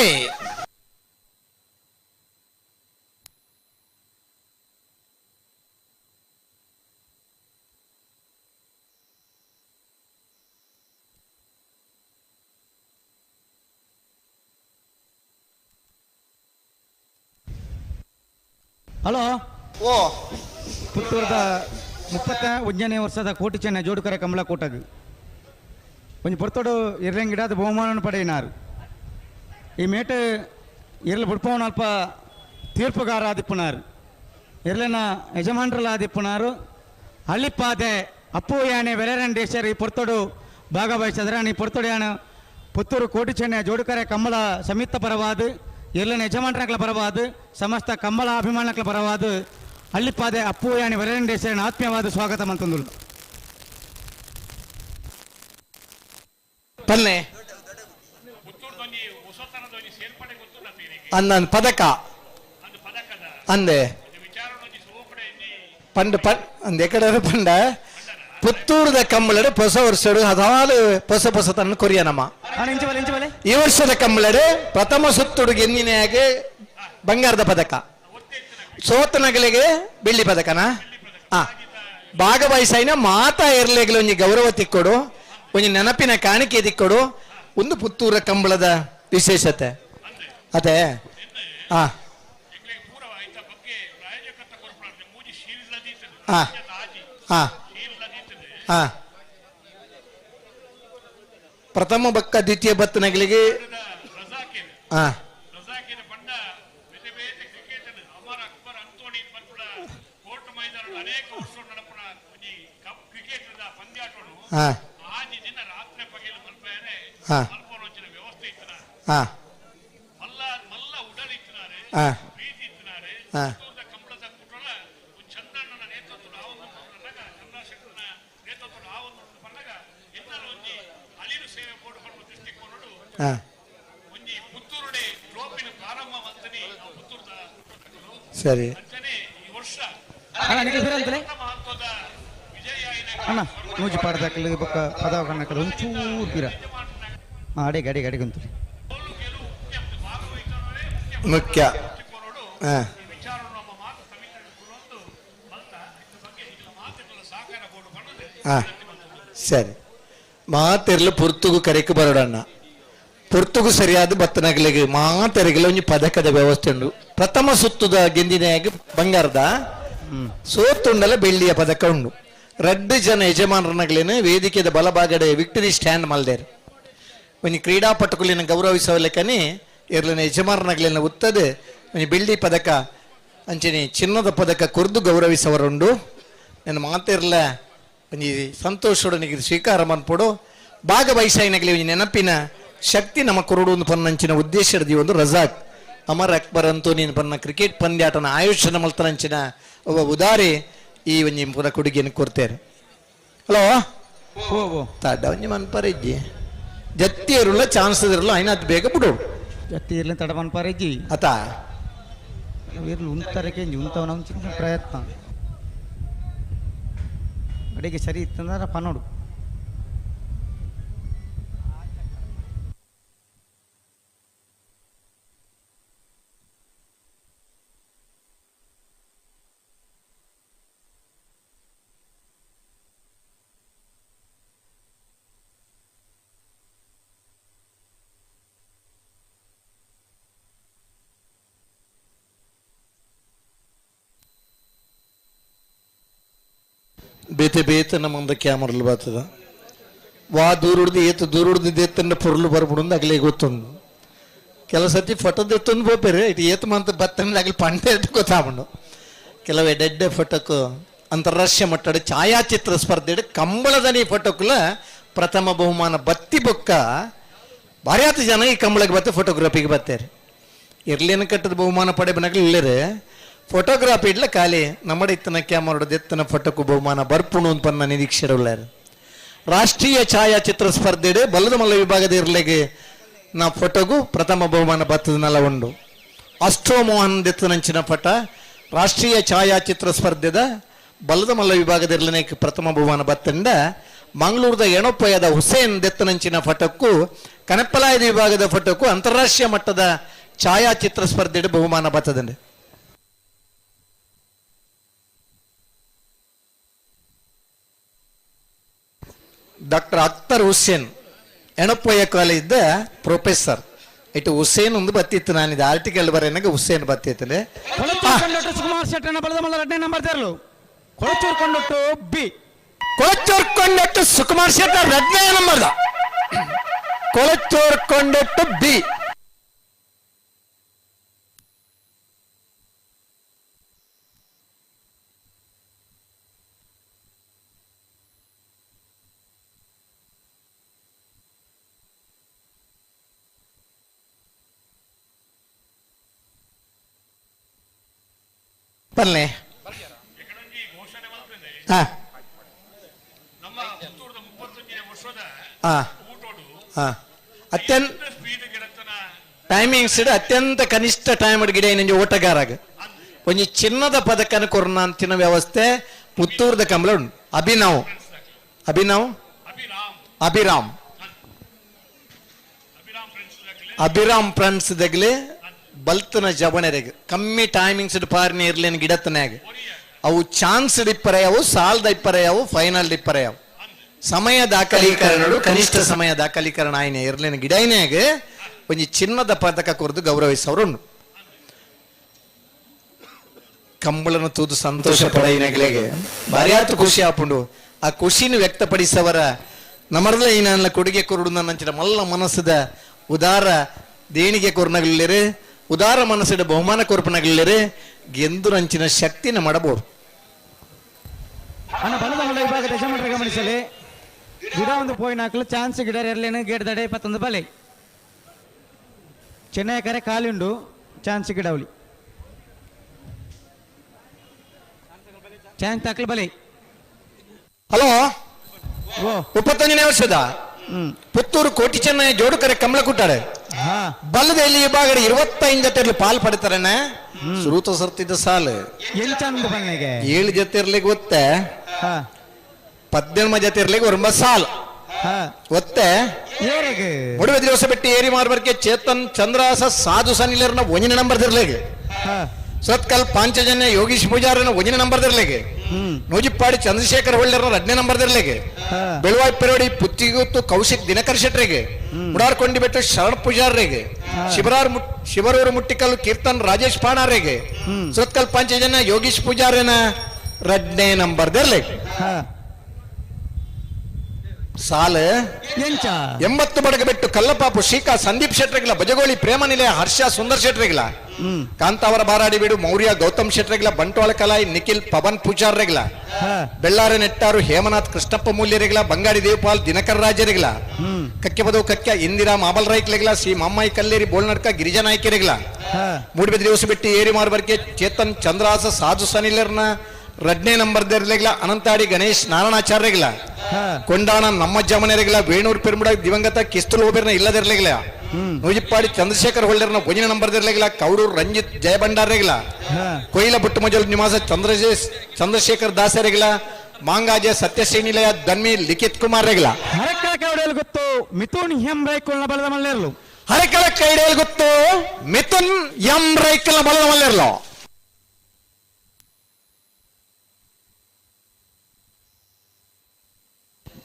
ಹಲೋ. ಓ ಪುತ್ತೂರದ 31ನೇ ವರ್ಷದ ಕೋಟಿ ಚೆನ್ನ ಜೋಡುಕರೆ ಕಮಲ ಕೂಟಗ್ ಒಂಜಿ ಪೊರ್ತೊಡು ಇರ್ಲೆಂಗಿಡಾದ ಬಹುಮಾನ ಪಡೆಯಿನಾರು. ಈ ಮೇಟು ಇರ್ಲು ಬುಡ್ಪವನ ಅಲ್ಪ ತೀರ್ಪುಗಾರ ಆದಿಪ್ಪುನಾರು, ಇರ್ಲೆನ ಯಜಮಾನ್ರಲ್ಲ ಆದಿಪ್ಪುನಾರು. ಅಲ್ಲಿಪ್ಪಾದೆ ಅಪ್ಪು ಯಾನೆ ವೆಲರಂಡೇಶ್ವರ್ ಈ ಪೊರ್ತೊಡು ಭಾಗವಹಿಸಿದ್ರೆ ಈ ಪೊರ್ತೊಡು ಯಾನು ಪುತ್ತೂರು ಕೋಟಿ ಚೆನ್ನ ಜೋಡುಕರೆ ಕಮಲ ಸಂಯುಕ್ತ ಪರವಾದ ಇರ್ಲೆನ ಯಜಮಾನ್ರಗಳ ಪರವಾದ ಸಮಸ್ತ ಕಮ್ಮಲ ಅಭಿಮಾನಗಳ ಪರವಾದ ಅಲ್ಲಿಪ್ಪಾದೆ ಅಪ್ಪು ಯಾನೆ ವೆಲರಂಡೇಶ್ವರನ ಆತ್ಮೀಯವಾದ ಸ್ವಾಗತ ಮಂತಂದುಳು. ಪಲ್ಲೆ ಅಂದನ್ ಪದಕ ಅಂದೆ ಪಂಡ ಅಂದ ಎಕಡೆ ಪಂಡ ಪುತ್ತೂರದ ಕಂಬಳಡು ಹೊಸ ವರ್ಷಡು ಹದಾಲು ಹೊಸ ಹೊಸ ತನ್ನ ಕೊರಿಯನಮ್ಮ. ಈ ವರ್ಷದ ಕಂಬಳಡು ಪ್ರಥಮ ಸುತ್ತುಡು ಗೆನ್ನಿನಾಗೆ ಬಂಗಾರದ ಪದಕ, ಸೋತನಗಳಿಗೆ ಬೆಳ್ಳಿ ಪದಕನ ಭಾಗವಹಿಸೈನ ಮಾತಾ ಎರ್ಲೆಗಳು ಒಂಜಿ ಗೌರವ ತಿಕ್ಕೊಡು, ಒಂಜಿ ನೆನಪಿನ ಕಾಣಿಕೆ ತಿಕ್ಕೊಡು. ಒಂದು ಪುತ್ತೂರ ಕಂಬಳದ ವಿಶೇಷತೆ ಅದೇ. ಆ ಆ ಆ ಆ ಪ್ರಥಮ ಬಕ್ಕ ದ್ವಿತೀಯ ಬತ್ತನಗಳಿಗೆ ಆ ಆ ಆ ಆ ಆ ಆ ಸರಿ. ಅಣ್ಣ ನೂಜಿ ಪಾಡ್ದಾಕಲಿ ಬೊಕ್ಕ ಪದವ ಕಣ್ಣಕಲು ಒಂಚೂರು ಪಿರ ಅಡಿಗೆ ಅಡಿಗೆ ಅಡಿಗೆ ಅಂತೀರಿ ಮುಖ್ಯ. ಸರಿ ಮಾತೆರ್ಲು ಪುರ್ತುಗು ಕರೆಕ್ ಬರೋಡಣ್ಣ. ಪುರ್ತುಗು ಸರಿಯಾದ ಬತ್ತನಗಲಿಗೆ ಮಾತೆರಗಿಲ್ಲ ಒಂಜಿ ಪದಕದ ವ್ಯವಸ್ಥೆ ಉಂಡು. ಪ್ರಥಮ ಸುತ್ತುದ ಗೆಂದಿನಾಗಿ ಬಂಗಾರದ, ಸೋತುಂಡಲ ಬೆಳ್ಳಿಯ ಪದಕ ಉಂಡು. ರಡ್ಡು ಜನ ಯಜಮಾನರನಗಲೇನು ವೇದಿಕೆದ ಬಲಭಾಗಡೆ ವಿಕ್ಟರಿ ಸ್ಟ್ಯಾಂಡ್ ಮಲ್ದೇರು. ಒಂಜಿ ಕ್ರೀಡಾಪಟುಕುಲಿನ ಗೌರವಿಸವಲೆಕನಿ ಎರ್ಲಿನ ಯಜಮಾನರನಗಲೇನ ಉತ್ತದೆ ಒಂಜಿ ಬೆಳ್ಳಿ ಪದಕ ಅಂಚನೆ ಚಿನ್ನದ ಪದಕ ಕುರ್ದು ಗೌರವಿಸವರುಂಡು. ನನ್ನ ಮಾತಿರ್ಲ ಒಂಜಿ ಸಂತೋಷೊಡನಿಗೆ ಸ್ವೀಕಾರ ಮನ್ಪೊಡು. ಭಾಗವಹಿಸಾಯಿನಗಲಿ ಒಂಜಿ ನೆನಪಿನ ಶಕ್ತಿ ನಮ್ಮ ಕೊರಡು ಒಂದು ಪನ್ನಂಚಿನ ಉದ್ದೇಶ ಒಂದು ರಜಾಕ್ ಅಮರ್ ಅಕ್ಬರ್ ಅಂತೋನಿ ಪನ್ನ ಕ್ರಿಕೆಟ್ ಪಂದ್ಯಾಟನ ಆಯುಷ್ಯನ ಮಲ್ತನಂಚಿನ ಒಬ್ಬ ಉದಾರಿ ಈ ಒಂಜಿ ಪುರ ಕೊಡುಗೆಯನ್ನು ಕೊಡ್ತೇವೆ. ಹಲೋ ತಡ ಒಂಜಿ ಮನ್ಪರಿಜ್ಜಿ ಜತ್ತಿ ಇರಲ್ಲ ಚಾನ್ಸ್ ಇರಲ್ಲ ಐನಾತ್ ಬೇಗ ಬಿಡು ಜತ್ತಿ ಇರಲಿ ತಡ ಮನ್ಪರಿಜ್ಜಿ ಅತ ಇರ್ಲು ಉಂತಾರೆ ಕೆಂಜಿ ಉಂತವನ ಚಿಕ್ಕ ಪ್ರಯತ್ನ ಅಡಿಗೆ ಸರಿ ಇತ್ತಂದ್ರೆ ಪನ್ನೋಡು. ಬೇತೆ ಬೇತೆ ನಮ್ಮಂದ ಕ್ಯಾಮರಲ್ಲಿ ಬರ್ತದ ವಾ ದೂರ ಹಿಡ್ದು ಏತು ದೂರ ಹಿಡ್ದು ಎತ್ತಂಡ ಪೊರ್ಲು ಬರ್ಬಿಡೊಂದು ಅಗಲೇ ಗೊತ್ತೊಂದು. ಕೆಲವು ಸತಿ ಫೋಟೋದ ಎತ್ತೊಂದು ಬೋಪೇರು ಇಟ್ಟು ಏತು ಮಂತ ಬತ್ತಂದ್ರೆ ಆಗಲಿ ಪಂಡೆ ಎಟ್ಟು ಗೊತ್ತಾಗ್ಬಂಡು. ಕೆಲವು ಎಡೆಡ್ಡೆ ಫೋಟೋకు ಅಂತಾರಾಷ್ಟ್ರೀಯ ಮಟ್ಟದ ಛಾಯಾಚಿತ್ರ ಸ್ಪರ್ಧೆ ಕಂಬಳದನಿ ಫೋಟೋಕುಲ ಪ್ರಥಮ ಬಹುಮಾನ ಬತ್ತಿ ಬೊಕ್ಕ ಭಾರ್ಯಾತ ಜನ ಈ ಕಂಬಳಕ್ಕೆ ಬತ್ತೆ ಫೋಟೋಗ್ರಫಿಗೆ ಬರ್ತಾರೆ. ಇರ್ಲೇನು ಕಟ್ಟದ ಬಹುಮಾನ ಪಡೆಬನಗಲು ಇಲ್ಲರೆ ಫೋಟೋಗ್ರಾಫಿ ಇಡ್ಲ ಖಾಲಿ ನಮ್ಮಡ ಇತ್ತನ ಕ್ಯಾಮರೋಡ ಎತ್ತನ ಫೋಟೋಕು ಬಹುಮಾನ ಬರ್ಪುಣು ಅಂತ ಪನ್ನ ನಿರೀಕ್ಷೆ ಉಳ್ಳಾರ. ರಾಷ್ಟ್ರೀಯ ಛಾಯಾಚಿತ್ರ ಸ್ಪರ್ಧೆಡೆ ಬಲ್ಲದ ಮಲ್ಲ ವಿಭಾಗದ ಇರ್ಲೆಗೆ ನಾ ಫೋಟೋಗೂ ಪ್ರಥಮ ಬಹುಮಾನ ಬತ್ತದನ್ನೆಲ್ಲ ಉಂಡು. ಅಷ್ಟೋ ಮೋಹನ್ ದೆತ್ತನಂಚಿನ ಪಟ ರಾಷ್ಟ್ರೀಯ ಛಾಯಾಚಿತ್ರ ಸ್ಪರ್ಧೆದ ಬಲ್ಲದ ಮಲ್ಲ ವಿಭಾಗದ ಇರ್ಲನೆ ಪ್ರಥಮ ಬಹುಮಾನ ಬತ್ತಂಡ ಮಂಗಳೂರದ ಎಣೊಪ್ಪಯ್ಯದ ಹುಸೇನ್ ದೆತ್ತನಂಚಿನ ಫಟಕ್ಕೂ ಕನಪ್ಪಲಾಯದ ವಿಭಾಗದ ಫಟಕ್ಕೂ ಅಂತಾರಾಷ್ಟ್ರೀಯ ಮಟ್ಟದ ಛಾಯಾಚಿತ್ರ ಸ್ಪರ್ಧೆಡೆ ಬಹುಮಾನ ಬತ್ತದಂಡೆ. ಡಾಕ್ಟರ್ ಅಖ್ತರ್ ಹುಸೇನ್ ಎಣಪ್ಪಯ್ಯ ಕಾಲೇಜ್ದ ಪ್ರೊಫೆಸರ್ ಇಟ್ಟು ಹುಸೇನ್ ಒಂದು ಬತ್ತಿತ್ತು. ನಾನು ಇದು ಆರ್ಟಿಕಲ್ ಬರೇನಾಗ ಹುಸೇನ್ ಬತ್ತಿತ್ತು. ಸುಕುಮಾರ್ ಶೆಟ್ಟನ ಬಲದ ಮಲ್ಲ ಎರಡನೇ ನಂಬರ್ ತೇರಲು ಕೊಳಚೂರು ಕೊಂಡೊಟ್ಟು ಬಿ ಕೊಳಚೂರು ಕೊಂಡೊಟ್ಟು ಸುಕುಮಾರ್ ಶೆಟ್ಟ ಎರಡನೇ ನಂಬರ್ ಕೊಳಚೂರು ಕೊಂಡೊಟ್ಟು ಬಿ. ಪಲ್ಲೆ ಅತ್ಯಂತ ಟೈಮಿಂಗ್ಸ್ ಅತ್ಯಂತ ಕನಿಷ್ಠ ಟೈಮ್ ಗಿಡ ಏನಿಂಜ ಓಟಗಾರಾಗ ಒಂಜಿ ಚಿನ್ನದ ಪದಕನ ಕೊರ್ನ ಅಂತಿನ ವ್ಯವಸ್ಥೆ ಪುತ್ತೂರ್ದ ಕಂಬಳ ಉಂಟು. ಅಭಿನವ್ ಅಭಿನವ್ ಅಭಿರಾಮ್ ಅಭಿರಾಮ್ ಫ್ರೆಂಡ್ಸ್ ದಗ್ಲೆ ಬಲ್ತನ ಜಬಣೆರೆಗ್ ಕಮ್ಮಿ ಟೈಮಿಂಗ್ಸ್ ಪಾರ್ನಿ ಇರ್ಲೇನು ಗಿಡತನಾಗ ಅವು ಚಾನ್ಸ್ ಡಿಪ್ಪರೆ ಅವು ಸಾಲ್ ಇಪ್ಪರೆ ಅವು ಫೈನಲ್ ಡಿಪ್ಪರೆ ಅವು ಸಮಯ ದಾಖಲೀಕರಣಗಳು ಕನಿಷ್ಠ ಸಮಯ ದಾಖಲೀಕರಣ ಆಯ್ನೆ ಇರ್ಲೇನು ಗಿಡೈನ್ಯಾಗ ಒಂಜಿ ಚಿನ್ನದ ಪದಕ ಕೊರ್ದು ಗೌರವಿಸವರು. ಕಂಬಳನ ತೂದು ಸಂತೋಷ ಪಡೆಯಿನಗಳಿಗೆ ಭಾರ್ಯಾತು ಖುಷಿ ಆಪುಂಡು. ಆ ಖುಷಿನ ವ್ಯಕ್ತಪಡಿಸವರ ನಮರ್ದ ಈನಲ್ಲ ಕೊಡುಗೆ ಕೊರಡು ನನ್ನಂಚಿನ ಮಲ್ಲ ಮನಸ್ಸದ ಉದಾರ ದೇಣಿಗೆ ಕೊರ್ನಗಳಿಲ್ಲರೆ ಉದಾರ ಮನಸ್ಸಿನ ಬಹುಮಾನ ಕೊರ್ಪನಗಳಿಲ್ಲರೆ ಗೆಂದು ನಂಚಿನ ಶಕ್ತಿನ ಮಾಡಬಹುದು. ಅಣ್ಣ ಬಲದ ಮಲ್ಲ ವಿಭಾಗದ ಯಜಮಾನರ ಗಮನಿಸಲಿ ಗಿಡ ಒಂದು ಪಾಯಿಂಟ್ ಹಾಕಲು ಚಾನ್ಸ್ ಗಿಡ ಇರಲೇನು ಗೇಟ್ ದಡೆ 21 ಬಲೆ ಚೆನ್ನೈ ಕರೆ ಖಾಲಿ ಉಂಡು ಚಾನ್ಸ್ ಗಿಡವಲಿ ಚಾನ್ಸ್ ಹಾಕಲು ಬಲೆ. ಹಲೋ 31ನೇ ವರ್ಷದ ಪುತ್ತೂರು ಕೋಟಿ ಚೆನ್ನೈ ಜೋಡುಕರೆ ಕಮಲ ಕುಟ್ಟಾರೆ ಬಲ್ಲದ ಎಲ್ಲಿ ವಿಭಾಗ 25 ಜೊತೆ ಪಾಲ್ ಪಡಿತಾರಣ್ಣ. ಸುರೂತ ಸರ್ತಿದ್ದ ಸಾಲು 7 ಜೊತೆ ಇರ್ಲಿಕ್ಕೆ ಒತ್ತೆ 18 ಜೊತೆ ಇರ್ಲಿಕ್ಕೆ ಒರಂಬ ಸಾಲ್ ಒತ್ತೆ ಮುಡುವೆ ದಿವಸ ಬಿಟ್ಟು ಏರಿ ಮಾರ್ಬರ್ಕೆ ಚೇತನ್ ಚಂದ್ರಾಸ ಸಾಧು ಸನಿಲರ್ನ ಒಂಜಿನ ನಂಬರ್ ತಿರ್ಲಿಗೆ ಸತ್ಕಲ್ ಪಾಂಚಜನ್ಯ ಯೋಗೀಶ್ ಪೂಜಾರನ ಒಂಜಿನ ನಂಬರ್ ತಿರ್ಲಿಗೆ ನೂಜಿಪ್ಪಾಡಿ ಚಂದ್ರಶೇಖರ್ ಹೊಳ್ಳರ್ನ 2ನೇ ನಂಬರ್ ತಿರ್ಲಿಗೆ ಬೆಳುವಾಯಿ ಪೆರೋಡಿ ಪುತ್ತಿಗುತ್ತು ಕೌಶಿಕ್ ದಿನಕರ್ ಶೆಟ್ರಿಗೆ ಮುಡಾರ್ಕೊಂಡಿ ಬೆಟ್ಟು ಶರಣ್ ಪೂಜಾರ್ರಿಗೆ ಶಿವರೂರು ಮುಟ್ಟಿಕಲ್ಲು ಕೀರ್ತನ್ ರಾಜೇಶ್ ಪಾಣಾರಿಗೆ ಸತ್ಕಲ್ ಪಾಂಚಜನ್ಯ ಯೋಗೀಶ್ ಪೂಜಾರನ 2ನೇ ನಂಬರ್ ತಿರ್ಲಿಗೆ ಸಾಲ 80 ಬಡಗ ಬೆಟ್ಟು ಕಲ್ಲಪಾಪು ಶ್ರೀಕಾ ಸಂದೀಪ್ ಶೆಟ್ರಿಗಿಲ್ಲ ಬಜಗೋಳಿ ಪ್ರೇಮ ನಿಲಯ ಹರ್ಷ ಸುಂದರ್ ಶೆಟ್ರಿಗಿಲ್ಲ ಕಾಂತಾವರ ಬಾರಾಡಿ ಬೀಡು ಮೌರ್ಯ ಗೌತಮ್ ಶೆಟ್ರೆಗ್ಲ ಬಂಟ್ವಾಳ ಕಲಾಯಿ ನಿಖಿಲ್ ಪವನ್ ಪೂಜಾರ್ರೆಗ್ಲ ಬೆಳ್ಳಾರೆ ನೆಟ್ಟಾರು ಹೇಮನಾಥ್ ಕೃಷ್ಣಪ್ಪ ಮೂಲ್ಯರೆಗ್ಲ ಬಂಗಾಡಿ ದೇವಪಾಲ್ ದಿನಕರ್ ರಾಜರೆಗ್ಲ ಕಕ್ಕೆಪದವು ಕಕ್ಕ ಇಂದಿರಾ ಮಾಬಲ್ ರೈಕ್ಲೆಗ್ಲ ಶ್ರೀ ಮಮ್ಮಾಯಿ ಕಲ್ಲೇರಿ ಬೋಳ್ನಡ್ಕ ಗಿರಿಜಾ ನಾಯ್ಕರೆಗ್ಲ ಮೂಡಿಬಿದ್ರಿ ಹೊಸಬೆಟ್ಟಿ ಏರಿ ಮಾರ್ಬರ್ಕೆ ಚೇತನ್ ಚಂದ್ರಾಸ ಸಾಧು ಸನಿಲರ್ನ ರಡ್ನೇ ನಂಬರ್ ದೇರ್ಲೆಗ್ಲ ಅನಂತಾಡಿ ಗಣೇಶ್ ನಾರಾಯಣಾಚಾರ್ಯಗ್ಲ ಕೊಂಡಾಣ ನಮ್ಮ ಜಮನೆರೆಗ್ಲ ವೇಣೂರ್ ಪೆರುಮುಡ ದಿವಂಗತ ಕಿಸ್ತುಲ್ ಓಬೇರ್ನ ಇಲ್ಲದಿರ್ಲೆಗ್ಲ ನೂಜಿಪ್ಪಾಡಿ ಚಂದ್ರಶೇಖರ್ ಹೊಳ್ಳೆರ್ನ ಒಂದಿನ ನಂಬರ್ ದಿರ್ಲೆಗ್ಲ ಕೌಡೂರ್ ರಂಜಿತ್ ಜಯಭಂಡಾರ್ರೆಗ್ಲ ಕೊಯ್ಲ ಬುಟ್ಟಮಜಲ್ ನಿವಾಸ ಚಂದ್ರಶೇಖರ್ ದಾಸರೆಗ್ಲ ಮಾಂಗಾಜೆ ಸತ್ಯಶ್ರೀನಿಲಯ ದನ್ಮಿ ಲಿಖಿತ್ ಕುಮಾರ್ ರೆಗ್ಲ ಹರಕಳ ಕೈಡೇಲ್ ಗೊತ್ತು ಮಿಥುನ್ ಎಂ ರೈಕುಲ್ನ ಬಲದ ಮಲ್ಲೇರ್ಲು. ಹರಕಳ ಕೈಡೇಲ್ ಗೊತ್ತು ಮಿಥುನ್ ಎಂ ರೈಕುಲ್ನ ಬಲದ ಮಲ್ಲೇರ್ಲು.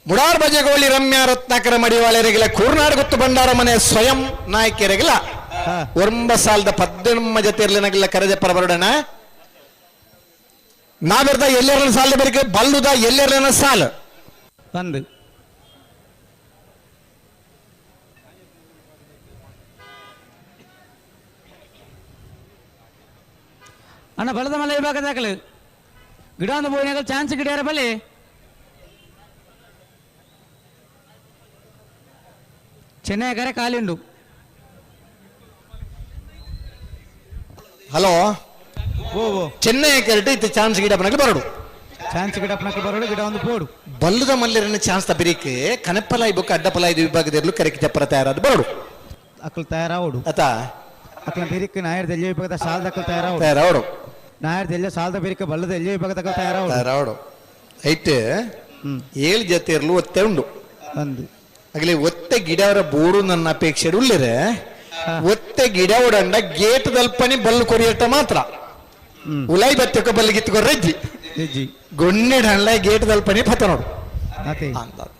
ಮುಡಾರ್ ಬಜೆಗೋಳಿ ರಮ್ಯಾ ರತ್ನಾಕರ ಮಡಿವಾಳೆರೆಗಿಲ ಕೂರ್ನಾಡ್ ಗೊತ್ತು ಭಂಡಾರ ಮನೆ ಸ್ವಯಂ ನಾಯಕಿಯರೆಗಿಲ ಒಂಬ ಸಾಲದ ಪದ್ದೆಮ್ಮ ಜೊತೆ ಕರೆದೆ ಪರಬರೋಣ ನಾವೆರ್ದ ಎಲ್ಲೆರನ ಸಾಲ ಬರಿಕೆ ಬಲ್ಲುದ ಎಲ್ಲೆರನ ಸಾಲ ಬಂದು ಅಣ್ಣ ಬಲದ ಮಲೆ ವಿಭಾಗದಾಗಲು ಗಿಡ ಒಂದು ಬೋಯಿನಾಗಲು ಚಾನ್ಸ್ ಗಿಡಿಯಾರ ಬಲಿ ಚೆನ್ನೈ ಕರೆ ಖಾಲಿ ಉಂಡು. ಹಲೋ ಚೆನ್ನೈ ಕರೆಕ್ಟ್ ಇತ್ತು ಚಾನ್ಸ್ ಗಿಡಪ್ಪನಕ್ಕೆ ಬರಡು ಚಾನ್ಸ್ ಗಿಡಪ್ಪನಕ್ಕೆ ಬರಡು ಗಿಡ ಒಂದು ಪೋಡು ಬಲ್ಲದ ಮಲ್ಲೆರನ್ನ ಚಾನ್ಸ್ ತಬಿರಿಕ್ ಕನಪ್ಪಲಾಯಿ ಬೊಕ್ಕ ಅಡ್ಡಪಲಾಯಿ ವಿಭಾಗದಲ್ಲಿ ಕರೆಕ್ ಜಪ್ಪರ ತಯಾರಾದ ಬರಡು ಅಕ್ಕಲು ತಯಾರಾವಡು ಅತ ಅಕ್ಕಲ ಬಿರಿಕ್ ನಾಯರ್ ದೆಲ್ಲ ವಿಭಾಗದ ಸಾಲದ ಅಕ್ಕಲು ತಯಾರಾವಡು ತಯಾರಾವಡು ನಾಯರ್ ದೆಲ್ಲ ಸಾಲದ ಬಿರಿಕ್ ಬಲ್ಲದ ಎಲ್ಲಿ ವಿಭಾಗದ ಅಕ್ಕಲು ತಯಾರಾವಡು ತಯಾರಾವಡು ಐಟ್ ಏಳು ಜೊತೆ ಇರಲು ಒತ್ತೆ ಉಂಡು ಒಂದು ಆಗಲಿ ಒತ್ತೆ ಗಿಡವರ ಬೋಡು ನನ್ನ ಅಪೇಕ್ಷೆ ಉಳ್ಳಿರೆ ಒತ್ತೆ ಗಿಡ ಉಡಂಡ ಗೇಟ್ ದಲ್ಪನಿ ಬಲ್ಲು ಕೊರಿಯಟ ಮಾತ್ರ ಉಲಾಯಿ ಬತ್ತಕ ಬಲ್ಲು ಗಿತ್ತುಕೊ ರಜ್ಜಿ ಗೊಣ್ಣೆಡ್ ಹಣ್ಣ ಗೇಟ್ ದಲ್ಪನಿ ಪತ ನೋಡು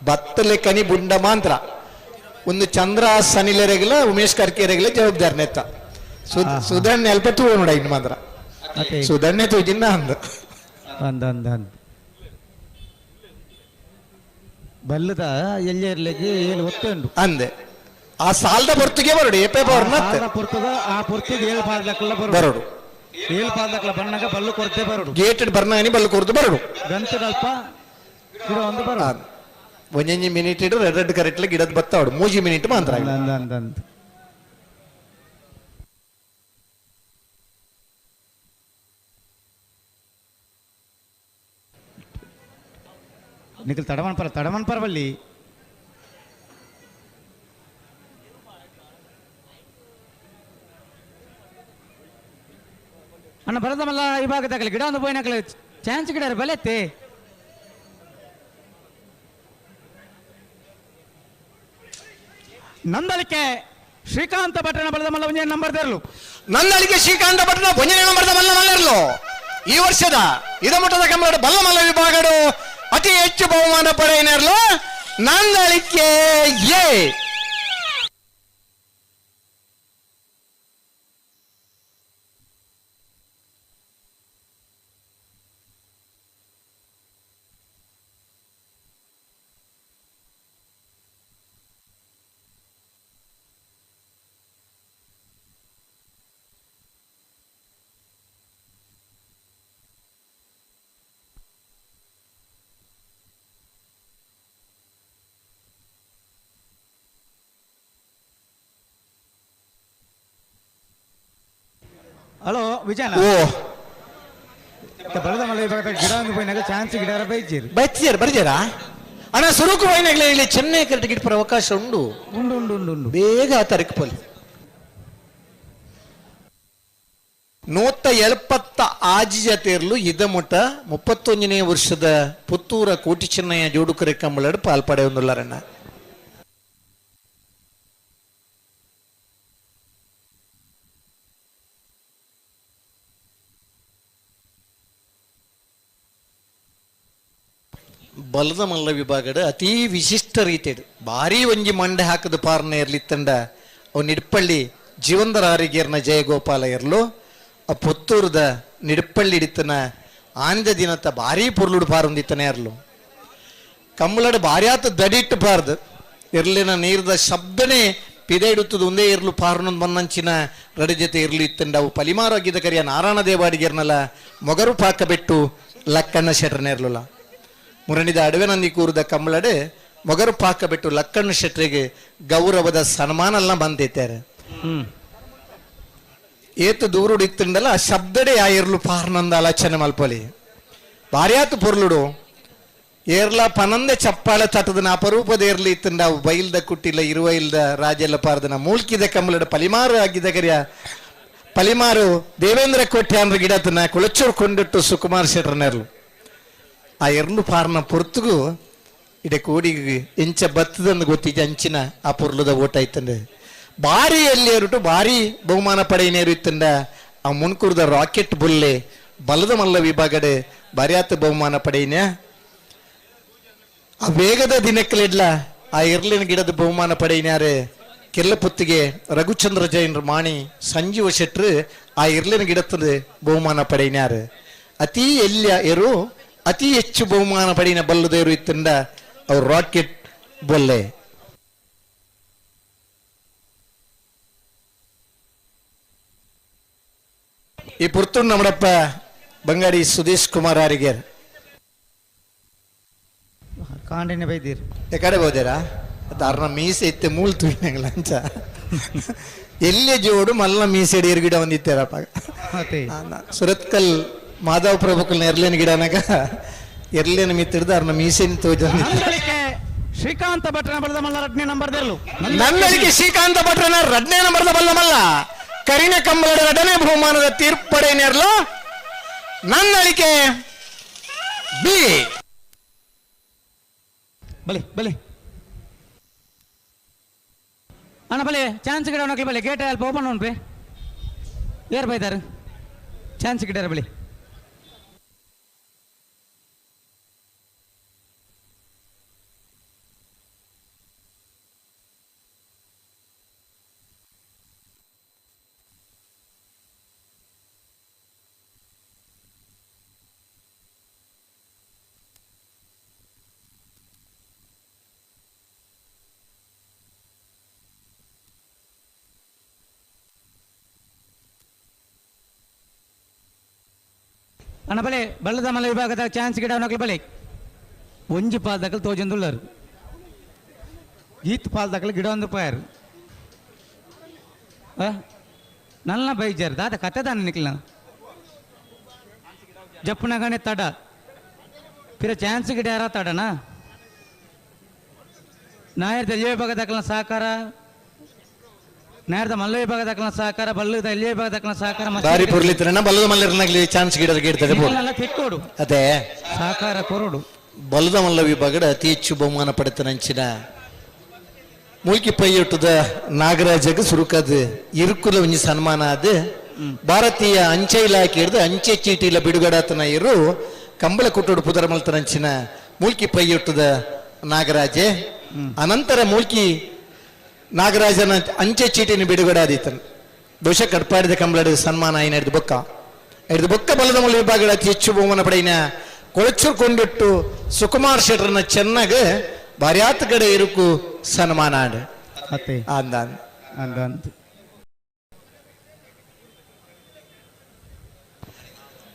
ಬತ್ತಲೆ ಕನಿ ಬುಂಡ ಮಾತ್ರ ಒಂದು ಚಂದ್ರ ಸನಿಲರೆಗಲ ಉಮೇಶ್ ಕರ್ಕೆರೆಗಲ ಜವಾಬ್ದಾರಿ ನೆತ್ತ ಸುಧಣ್ಣ ಅಲ್ಪ ತೂ ನೋಡ ಇನ್ನು ಮಾತ್ರ ಸುಧಣ್ಣೆ ತೂಜಿನ್ನ ಅಂದ ಅಂದ ಅಂದ ಅಂದ ಬಲ್ಲದ ಎಲ್ಲಿ ಏಳು ಒತ್ತೆ ಉಂಟು ಅಂದೆ ಆ ಸಾಲದ ಬರ್ತುಗೆ ಬರಡು ಏಪೇ ಬರೋಣ ಪೊರ್ತದ ಆ ಪೊರ್ತಿಗೆ ಏಳು ಪಾದಲಕ್ಕಲ್ಲ ಬರಡು ಏಳು ಪಾದಲಕ್ಕಲ್ಲ ಬಣ್ಣಗ ಬಲ್ಲು ಕೊರತೆ ಬರಡು ಗೇಟ್ ಬರ್ನಾನಿ ಬಲ್ಲು ಕೊರತು ಬರಡು ಗಂತದಲ್ಪ ಗಿಡ ಒಂದು ಬರಡು ಒಂದೊಂದು ಮಿನಿಟ್ ಇಡು ರೆಡ್ ರೆಡ್ ಕರೆಕ್ಟ್ ಗಿಡದ ಬತ್ತಾವಡು ಮೂಜಿ ಮಿನಿಟ್ ಮಾತ್ರ ಅಂದ ಅಂದ ಅಂದ ನಿಖಿಲ್ ತಡಮನ್ ಪರ ತಡಮನ್ ಪರವಲ್ಲಿ ಅಣ್ಣ ಬರದಮಲ್ಲ ವಿಭಾಗದಾಗಲಿ ಗಿಡ ಒಂದು ಬೋಯಿನಾಗಲಿ ಚಾನ್ಸ್ ಗಿಡ ಬಲೆತ್ತೆ ನಂದಳಿಕೆ ಶ್ರೀಕಾಂತ ಭಟ್ರನ ಬಲದ ಮಲ್ಲ ಒಂಜೆ ನಂಬರ್ ದೇರ್ಲು. ನಂದಳಿಕೆ ಶ್ರೀಕಾಂತ ಭಟ್ರನ ಒಂಜನೇ ನಂಬರ್ದ ಮಲ್ಲ ಮಲ್ಲರ್ಲು ಈ ವರ್ಷದ ಇದಮುಟ್ಟದ ಕನ್ನಡ ಬಲ್ಲ ಮಲ್ಲ ವಿಭಾಗಡು ಅತಿ ಹೆಚ್ಚು ಬಹುಮಾನ ಪಡೆಯನೇರ್ಲು ನಂದಳಿಕೆ ಎ. ಹಲೋ ವಿಜಯನ ಓ ಬಲದ ಮಲೆ ವಿಭಾಗದ ಗಿಡ ಒಂದು ಪೋಯಿನಾಗ ಚಾನ್ಸ್ ಗಿಡ ಬೈಚೇರು ಬೈಚೇರು ಬರ್ಜೇರಾ ಅಣ್ಣ ಸುರುಕು ಪೋಯಿನಾಗಲೇ ಇಲ್ಲಿ ಚೆನ್ನೈ ಕರೆಕ್ಟ್ ಗಿಡಪರ ಅವಕಾಶ ಉಂಡು ಉಂಡು ಉಂಡು ಉಂಡು ಉಂಡು ಬೇಗ ಆ ಪೋಲಿ 176 ಜತೆರ್ಲು ಇದಮುಟ 31ನೇ ವರ್ಷದ ಪುತ್ತೂರ ಕೋಟಿ ಚೆನ್ನಯ್ಯ ಜೋಡುಕರೆ ಕಂಬಳಡು ಪಾಲ್ಪಡೆಯೊಂದುಲ್ಲಾರಣ್ಣ. ಬಲದ ಮಲ್ಲ ವಿಭಾಗದ ಅತಿ ವಿಶಿಷ್ಟ ರೀತಿಯಡು ಭಾರಿ ಒಂಜಿ ಮಂಡೆ ಹಾಕದ ಪಾರ್ನೆ ಇರ್ಲಿತ್ತಂಡ ಅವು ನಿಡ್ಪಳ್ಳಿ ಜೀವಂದರ ಆರಿಗೇರ್ನ ಜಯಗೋಪಾಲ ಇರ್ಲು ಆ ಪುತ್ತೂರದ ನಿಡ್ಪಳ್ಳಿ ಹಿಡಿತನ ಆನಂದ ದಿನತ್ತ ಭಾರಿ ಪೊರ್ಲುಡು ಪಾರೊಂದಿತ್ತನೇ ಇರ್ಲು ಕಂಬಳಡು ಭಾರಿ ಆತ ದಡಿಟ್ಟು ಪಾರ್ದು ಇರ್ಲಿನ ನೀರ್ದ ಶಬ್ದನೇ ಪಿದೆ ಇಡುತ್ತದ ಒಂದೇ ಇರ್ಲು ಪಾರ್ನೊಂದು ಬನ್ನಂಚಿನ ರಡಿ ಜೊತೆ ಇರ್ಲಿ ಇತ್ತಂಡವು ಪಲಿಮಾರಾಗಿದ್ದ ಕರಿಯ ನಾರಾಯಣ ದೇವಾಡಿಗೆರ್ನಲ ಮೊಗರು ಪಾಕ ಬಿಟ್ಟು ಲಕ್ಕಣ್ಣ ಶೆಟ್ರನೇ ಇರ್ಲಿಲ್ಲ. ಮುರಣಿದ ಅಡವೆ ನಂದಿ ಕೂರದ ಕಂಬಳಡೆ ಮೊಗರು ಪಾಕ ಬಿಟ್ಟು ಲಕ್ಕಣ್ಣ ಶೆಟ್ರಿಗೆ ಗೌರವದ ಸನ್ಮಾನ ಎಲ್ಲ ಬಂದಿದ್ದಾರೆ. ಏತು ದೂರುಡು ಇತ್ತಂಡಲ್ಲ ಆ ಶಬ್ದಡೆ ಆ ಇರ್ಲು ಪಾರ್ನಂದ ಆಲೋಚನೆ ಮಲ್ಪಲಿ ಬಾರ್ಯಾತು ಪೊರ್ಲುಡು ಏರ್ಲ ಪನಂದೆ ಚಪ್ಪಾಳೆ ತಟ್ಟದನ ಅಪರೂಪದ ಏರ್ಲಿ ಇತ್ತಂಡ ಅವು ಬೈಲ್ದ ಕುಟ್ಟಿಲ್ಲ ಇರುವ ಇಲ್ದ ರಾಜೆಲ್ಲ ಪಾರ್ದನ ಮೂಲ್ಕಿದ ಕಂಬಳಡ ಪಲಿಮಾರು ಆಗಿದ್ದ ಕರಿಯ ಪಲಿಮಾರು ದೇವೇಂದ್ರ ಕೋಟ್ಯಾನ್ರ ಗಿಡತನ ಕುಳಚೂರು ಕೊಂಡಿಟ್ಟು ಸುಕುಮಾರ್ ಶೆಟ್ರನೆರ್ಲು ಆ ಎರ್ಲು ಪಾರ್ನ ಪೊರ್ತುಗು ಇಡೆ ಕೋಡಿಗೆ ಎಂಚ ಬತ್ತದಂದು ಗೊತ್ತಿದ್ದ ಅಂಚಿನ ಆ ಪೊರ್ಲುದ ಓಟ ಇತ್ತಂಡೆ ಬಾರಿ ಎಲ್ಲಿ ಏರುಟು ಬಾರಿ ಬಹುಮಾನ ಪಡೆಯನೇರು ಇತ್ತಂಡ ಆ ಮುನ್ಕೂರ್ದ ರಾಕೆಟ್ ಬುಲ್ಲೆ ಬಲದ ಮಲ್ಲ ವಿಭಾಗಡೆ ಬಾರ್ಯಾತ ಬಹುಮಾನ ಪಡೆಯನ ಆ ವೇಗದ ದಿನಕ್ಕಲಿಡ್ಲ ಆ ಎರ್ಲಿನ ಗಿಡದ ಬಹುಮಾನ ಪಡೆಯಿನಾರೆ ಕೆಲ್ಲಪುತ್ತಿಗೆ ರಘುಚಂದ್ರ ಜೈನ್ರ ಮಾಣಿ ಸಂಜೀವ ಶೆಟ್ರು ಆ ಇರ್ಲಿನ ಗಿಡತ್ತದ ಬಹುಮಾನ ಪಡೆಯಿನಾರು. ಅತಿ ಎಲ್ಲಿಯ ಎರು ಅತಿ ಹೆಚ್ಚು ಬಹುಮಾನ ಪಡೆಯಿನ ಬಲ್ಲದೇರು ಇತ್ತಂಡ ಅವ್ರು ರಾಕೆಟ್ ಬೊಲ್ಲೆ. ಈ ಪುರ್ತುಂಡು ನಮ್ಮಡಪ್ಪ ಬಂಗಾಡಿ ಸುದೇಶ್ ಕುಮಾರ್ ಆರಿಗೇರ್ ಕಾಂಡಿನ ಬೈದೀರ್ ಎಕಡೆ ಹೋದೇರಾ ಅರ್ನ ಮೀಸೆ ಇತ್ತೆ ಮೂಲ್ ತುಳಿನಂಗ್ ಲಂಚ ಎಲ್ಲೇ ಜೋಡು ಮಲ್ಲ ಮೀಸೆ ಗಿಡ ಒಂದಿತ್ತೇರಪ್ಪ. ಸುರತ್ಕಲ್ ಮಾಧವ ಪ್ರಭುಕಲ್ ಎರ್ಲೇನ ಗಿಡನಾಗ ಎರ್ಲೇನ ಮಿತ್ತಿಡ್ದು ಅರ್ನ ಮೀಸೆನ ತೋಜ. ಶ್ರೀಕಾಂತ ಭಟ್ರನ ಬಲದ ಮಲ್ಲ ರಡ್ನೇ ನಂಬರ್ ದೇರ್ಲು. ನನ್ನಳಿಕೆ ಶ್ರೀಕಾಂತ ಭಟ್ರನ ರಡ್ನೇ ನಂಬರ್ದ ಬಲ್ಲ ಮಲ್ಲ ಕರಿನ ಕಂಬಳದ ರಡನೆ ಬಹುಮಾನದ ತೀರ್ಪಡೆನೇರ್ಲು ನನ್ನಳಿಕೆ ಬಿ. ಬಲಿ ಬಲಿ ಅಣ್ಣ ಬಲಿ ಚಾನ್ಸ್ ಗಿಡ ಒಣಕ್ಲಿ ಬಲಿ ಗೇಟ್ ಅಲ್ಪ ಓಪನ್ ಉಂಟು ಏರ್ ಬೈದಾರು ಚಾನ್ಸ್ ಗಿಡ ಬಲಿ. ಅಣ್ಣ ಬಲೆ ಬಳ್ಳದ ಮಲೆ ವಿಭಾಗದ ಚಾನ್ಸ್ ಗಿಡ ನಕಲು ಬಲೆ ಒಂಜಿ ಪಾಲ್ ದಕಲ್ ತೋಜೊಂದುಳ್ಳರು ಈತ್ ಪಾಲ್ ದಕಲ್ ಗಿಡ ಒಂದು ಪಾಯರು ನಲ್ಲ ಬೈಜಾರ್ ದಾದ ಕತೆ ದಾನ ನಿಕ್ಲ ಜಪ್ಪನಗಣೆ ತಡ ಪಿರ ಚಾನ್ಸ್ ಗಿಡ ಯಾರ ತಡನಾ ನಾಯರ್ದ ಎಲ್ಲಿ ವಿಭಾಗ ದಕಲ್ನ ಸಹಕಾರ ನಾಯರ್ದ ಮಲ್ಲ ವಿಭಾಗ ದಕಲ್ನ ಸಹಕಾರ ಬಲ್ಲದ ಎಲ್ಲಿ ವಿಭಾಗ ದಕಲ್ನ ಸಹಕಾರ ಬಾರಿ ಪುರ್ಲಿತ್ರನ ಬಲ್ಲದ ಮಲ್ಲರ್ನಾಗ್ಲಿ ಚಾನ್ಸ್ ಗಿಡ ಗಿಡ್ತದೆ ತಿಕ್ಕೋಡು ಅದೇ ಸಹಕಾರ ಕೊರಡು. ಬಲ್ಲದ ಮಲ್ಲ ವಿಭಾಗದ ಅತಿ ಹೆಚ್ಚು ಬಹುಮಾನ ಪಡೆತನಂಚಿನ ಮೂಲ್ಕಿ ಪೈಯೊಟ್ಟದ ನಾಗರಾಜಗ್ ಸುರುಕದ ಇರುಕುಲ ಒಂಜಿ ಸನ್ಮಾನ ಅದು ಭಾರತೀಯ ಅಂಚೆ ಇಲಾಖೆ ಹಿಡಿದು ಅಂಚೆ ಚೀಟಿಲ ಬಿಡುಗಡಾತನ ಇರು ಕಂಬಳ ಕುಟ್ಟೋಡು ಪುದರಮಲ್ತನಂಚಿನ ಮೂಲ್ಕಿ ಪೈಯೊಟ್ಟದ ನಾಗರಾಜೆ ಅನಂತರ ಮೂಲ್ಕಿ ನಾಗರಾಜನ ಅಂಚೆ ಚೀಟಿನ ಬಿಡುಗಡೆ ಆದೀತನು. ಬಹುಶಃ ಕಟ್ಪಾಡಿದ ಕಂಬಳದ ಸನ್ಮಾನ ಐನ ಹಿಡಿದು ಬೊಕ್ಕ ಹಿಡಿದು ಬೊಕ್ಕ ಬಲದ ಮೂಲ ವಿಭಾಗಗಳ ಅತಿ ಹೆಚ್ಚು ಬಹುಮಾನ ಪಡೆಯಿನ ಕೊಳಚೂರು ಕೊಂಡಿಟ್ಟು ಸುಕುಮಾರ್ ಶೆಟ್ರನ್ನ ಚೆನ್ನಾಗ ಬಾರ್ಯಾತ ಕಡೆ ಇರುಕು ಸನ್ಮಾನ ಆಡ ಅಂದ ಅಂದ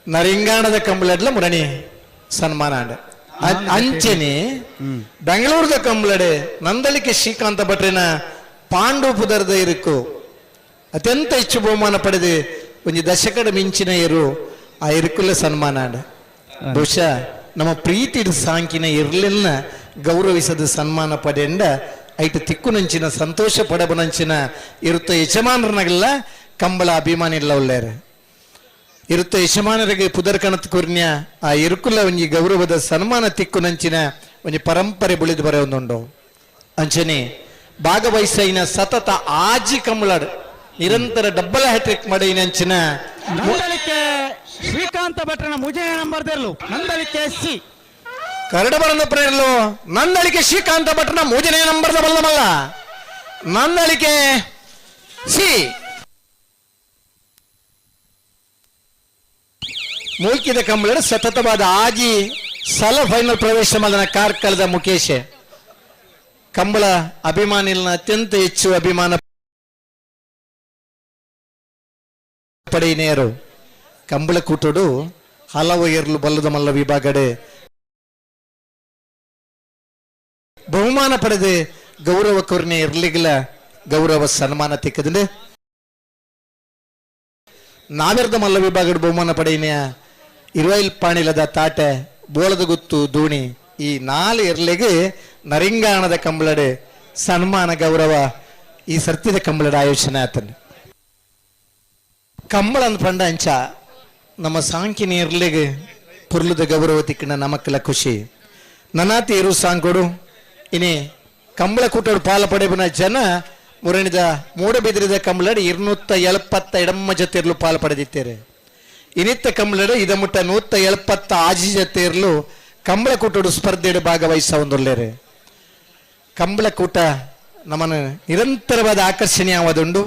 ನರಿಂಗಾಣದ ಕಂಬಳಡ್ಲ ಮುರಣಿ ಸನ್ಮಾನ ಆಡ. ಅಂಚೆನೆ ಬೆಂಗಳೂರದ ಕಂಬಳಡೆ ನಂದಳಿಕೆ ಶ್ರೀಕಾಂತ ಭಟ್ರಿನ ಪಾಂಡು ಪುದರ್ದ ಇರುಕು ಅತ್ಯಂತ ಹೆಚ್ಚು ಬಹುಮಾನ ಪಡೆದು ಒಂಜಿ ದಶಕದ ಮಿಂಚಿನ ಇರು ಆ ಇರುಕುಲ ಸನ್ಮಾನ ಆಡ. ಬಹುಶಃ ನಮ್ಮ ಪ್ರೀತಿ ಸಾಂಕಿನ ಇರ್ಲಿಲ್ಲ ಗೌರವಿಸದ ಸನ್ಮಾನ ಪಡೆಂಡ ಐಟು ತಿಕ್ಕುನಂಚಿನ ಸಂತೋಷ ಪಡಬನಂಚಿನ ಇರುತ್ತ ಯಜಮಾನರನಾಗಲ್ಲ ಕಂಬಳ ಅಭಿಮಾನಿ ಇಲ್ಲ ಒಳ್ಳೆಯರು ಇರುತ್ತ ಯಜಮಾನರಿಗೆ ಪುದರ್ ಕಣತ್ ಕುರ್ನ್ಯ ಆ ಇರುಕುಲ ಒಂಜಿ ಗೌರವದ ಸನ್ಮಾನ ತಿಕ್ಕುನಂಚಿನ ಒಂಜಿ ಪರಂಪರೆ ಬುಳಿದು ಬರ ಒಂದುಂಡು. ಅಂಚನೆ ಭಾಗವಹಿಸೈನ ಸತತ ಆಜಿ ಕಂಬಳಾಡು ನಿರಂತರ ಡಬ್ಬಲ ಹ್ಯಾಟ್ರಿಕ್ ಮಾಡಿ ನಂಚಿನ ನಂದಳಿಕೆ ಶ್ರೀಕಾಂತ ಭಟ್ರನ ಮುಜೆ ನಂಬರ್ ದೇರ್ಲು ನಂದಳಿಕೆ ಸಿ ಕರಡ ಬರದ ಪ್ರೇರಲು ನಂದಳಿಕೆ ಶ್ರೀಕಾಂತ ಭಟ್ರನ ಮೂಜನೇ ನಂಬರ್ದ ಬಲ್ಲಮಲ್ಲ ನಂದಳಿಕೆ ಸಿ ಮೂಲ್ಕಿದ ಕಂಬಳ ಸತತವಾದ ಆಜಿ ಸಲ ಫೈನಲ್ ಪ್ರವೇಶ ಮಾಡಿದ ಕಾರ್ಕಳದ ಮುಖೇಶ್ ಕಂಬಳ ಅಭಿಮಾನಿಗಳನ್ನ ಅತ್ಯಂತ ಹೆಚ್ಚು ಅಭಿಮಾನ. ಪಡೆಯಿನೇರು ಕಂಬಳ ಕೂಟಡು ಹಲವು ಎರ್ಲು ಬಲ್ಲದ ಮಲ್ಲ ವಿಭಾಗಡೆ ಬಹುಮಾನ ಪಡೆದು ಗೌರವ ಕೊರ್ನೆ ಇರ್ಲಿಗಿಲ್ಲ ಗೌರವ ಸನ್ಮಾನ ತಿಕ್ಕದಂಡೆ ನಾವೆರ್ದ ಮಲ್ಲ ವಿಭಾಗದ ಬಹುಮಾನ ಪಡೆಯಿನ ಇರುವೈಲ್ ಪಾಣಿಲದ ತಾಟೆ ಬೋಳದ ಗುತ್ತು ದೋಣಿ ಈ ನಾಲ್ ಎರ್ಲಿಗೆ ನರಿಂಗಾಣದ ಕಂಬಳಡೆ ಸನ್ಮಾನ ಗೌರವ ಈ ಸರ್ತಿದ ಕಂಬಳದ ಆಯೋಜನೆ ಆತನ ಕಂಬಳ ಪಂಡ ಅಂಚ ನಮ್ಮ ಸಾಂಕಿನ ಎರ್ಲಿಗೆ ಪುರ್ಲದ ಗೌರವ ತಿಕ್ಕಣ ನಮಕ್ಕೆಲ್ಲ ಖುಷಿ ನನಾತಿ ಇರು ಸಾಂಕೊಡು ಇನಿ ಕಂಬಳ ಕೂಟಡು ಪಾಲ ಪಡೆಬನ ಜನ ಮುರಣಿದ ಮೂಡಬಿದ್ರಿದ ಕಂಬಳಡು 270 ಎಡಮ್ಮ ಜೊತೆರ್ಲು ಪಾಲು ಪಡೆದಿತ್ತೇರೆ. ಇನಿತ್ತ ಕಂಬಳಡು ಇದ ಮುಟ್ಟ 176 ಜೊತೆರ್ಲು ಕಂಬಳ ಕೂಟಡು ಸ್ಪರ್ಧೆಡು ಭಾಗವಹಿಸ ಒಂದೊಲ್ಲೇರೆ. ಕಂಬಳ ಕೂಟ ನಮ್ಮನ್ನು ನಿರಂತರವಾದ ಆಕರ್ಷಣೀಯವಾದುಂಡು,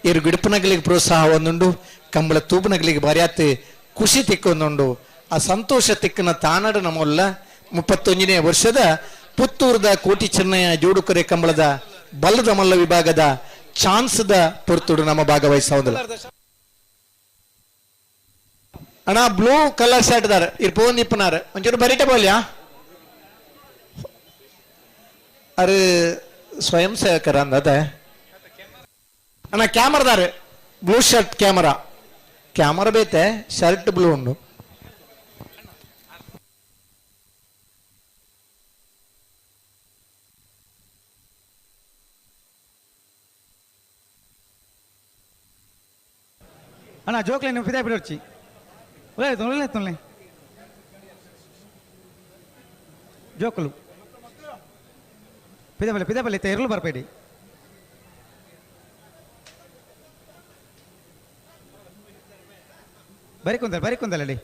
ಇರು ಗಿಡಪನಗಳಿಗೆ ಪ್ರೋತ್ಸಾಹ ಒಂದುಂಡು, ಕಂಬಳ ತೂಬನಗಳಿಗೆ ಬಾರ್ಯಾತಿ ಖುಷಿ ತಿಕ್ಕೊಂದುಂಡು. ಆ ಸಂತೋಷ ತಿಕ್ಕನ ತಾನಡು ನಮ್ಮಲ್ಲ 31ನೇ ವರ್ಷದ ಪುತ್ತೂರದ ಕೋಟಿ ಚೆನ್ನಯ್ಯ ಜೋಡುಕರೆ ಕಂಬಳದ ಬಲ್ಲದ ಮಲ್ಲ ವಿಭಾಗದ ಚಾನ್ಸ್ದ ಪೊರ್ತುಡು ನಮ್ಮ ಭಾಗವಹಿಸ. ಅಣ್ಣ ಬ್ಲೂ ಕಲರ್ ಶರ್ಟ್ ದಾರ ಇರ್ ಪೋನ್ ಇಪ್ಪನಾರ ಒಂಚೂರು ಬರೀಟ ಬೋಲ್ಯಾ ಅರೆ ಸ್ವಯಂ ಸೇವಕರ ಅಂದದೆ ಅಣ್ಣ ಕ್ಯಾಮರಾದಾರೆ ಬ್ಲೂ ಶರ್ಟ್ ಕ್ಯಾಮರಾ ಕ್ಯಾಮರಾ ಬೇತೆ ಶರ್ಟ್ ಬ್ಲೂ ಉಂಡು. ಅಣ್ಣ ಜೋಕ್ಲೆ ನೀವು ಫಿದಾ ಬಿಡೋರ್ಚಿ ಒಳ್ಳೆ ಒಳ್ಳೆ ತೊಂದರೆ ಜೋಕಲು ಪಿದಬಲೆ ಪಿದಬಲೆ ಇರಲು ಬರಬೇಡಿ. ಬರಿಕುಂದಲ್ ಬರಿಕುಂದಲಲ್ಲಿ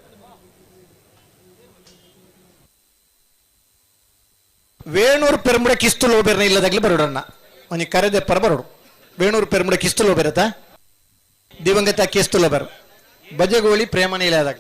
ವೇಣೂರು ಪೆರುಂಬುಡ ಕಿಸ್ತುಲು ಬೇರೆ ಇಲ್ಲದಾಗಲಿ ಬರೋಡಣ್ಣ ಒಂಜಿ ಕರೆದೆ ಪರ ಬರೋಡು. ವೇಣೂರು ಪೆರುಂಬುಡ ಕಿಸ್ತುಲು ಬೇರತ ದಿವಂಗತ ಕಿಸ್ತುಲು ಬೇರ ಬಜಗೋಳಿ ಪ್ರೇಮನ ಇಲ್ಲದಾಗ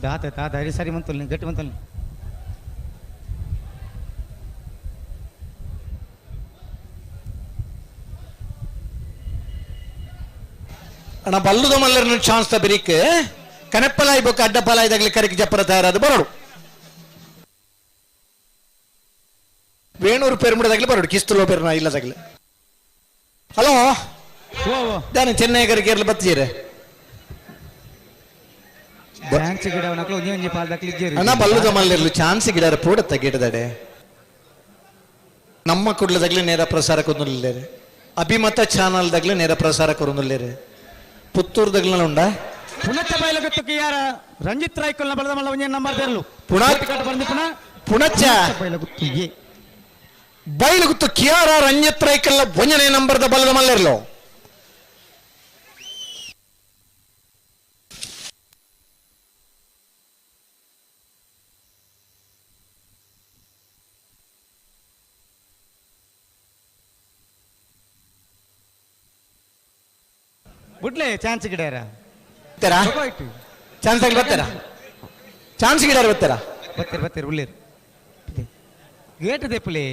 ದಾತ ತಾತ ಹರಿ ಸರಿ ಮಂತಲ್ಲಿ ಗಟ್ಟಿ ಮಂತಲ್ಲಿ ಅಣ್ಣ ಬಲ್ಲುದ ಮಲ್ಲರನ್ನು ಚಾನ್ಸ್ ತಬರಿಕ್ ಕನೆಪ್ಪಲಾಯಿ ಬೊಕ್ಕ ಅಡ್ಡಪಲಾಯ್ದಾಗಲಿ ಕರಿಕ್ ಜಪ್ಪರ ತಯಾರಾದ ಬರೋಡು. ವೇಣೂರು ಪೆರುಮುಡದಾಗಲಿ ಬರೋಡು ಕಿಸ್ತುಲೋ ಪೆರ್ನ ಇಲ್ಲದಾಗಲಿ. ಹಲೋ ದಾನೆ ಚೆನ್ನೈ ಕರಿಕೇರ್ಲ ಬತ್ತೀರೆ ಚಾನ್ಸ್ ಗಿಡ ನಕಲು ಒಂಜಿ ಒಂಜಿ ಪಾಲ್ ದಕ್ಲಿ ಜೇರಿ ಅಣ್ಣ ಬಲ್ಲುದ ಮಲ್ಲಿರ್ಲು ಚಾನ್ಸ್ ಗಿಡರ ಪೂಡತ್ತ ಗಿಡದಡೆ ನಮ್ಮ ಕುಡ್ಲದಾಗಲಿ ನೇರ ಪ್ರಸಾರ ಕೊರೊಂದುಲ್ಲೇರೆ, ಅಭಿಮತ ಚಾನಲ್ದಾಗಲಿ ನೇರ ಪ್ರಸಾರ ಕೊರೊಂದುಲ್ಲೇರೆ. ಪುತ್ತೂರ್ದಾಗ್ಲ ಉಂಡ ಪುಣಚ ಬಯಲುಗತ್ತು ಕಿಯಾರ ರಂಜಿತ್ ರಾಯ್ಕೊಲ್ನ ಬಲದ ಮಲ್ಲ ಒಂಜಿ ನಂಬರ್ ದೇರ್ಲು ಪುಣಚ ಪುಣಚ ಬಯಲುಗುತ್ತು ಎ ಬಯಲುಗುತ್ತು ಕಿಯಾರ ರಂಜಿತ್ ರಾಯ್ಕಲ್ಲ ಒಂಜನೇ ನಂಬರ್ದ ಬಲದ ಮಲ್ಲಿರ್ಲು. ಬುಡ್ಲೆ ಚಾನ್ಸ್ ಗಿಡಾರ ಚಾನ್ಸ್ ಆಗಿ ಬರ್ತಾರ ಚಾನ್ಸ್ ಗಿಡಾರ ಬರ್ತಾರ ಬರ್ತೀರಿ ಬರ್ತೀರಿ ಉಳ್ಳೇರು ಗೇಟ್ ದೆಪ್ಪಲಿ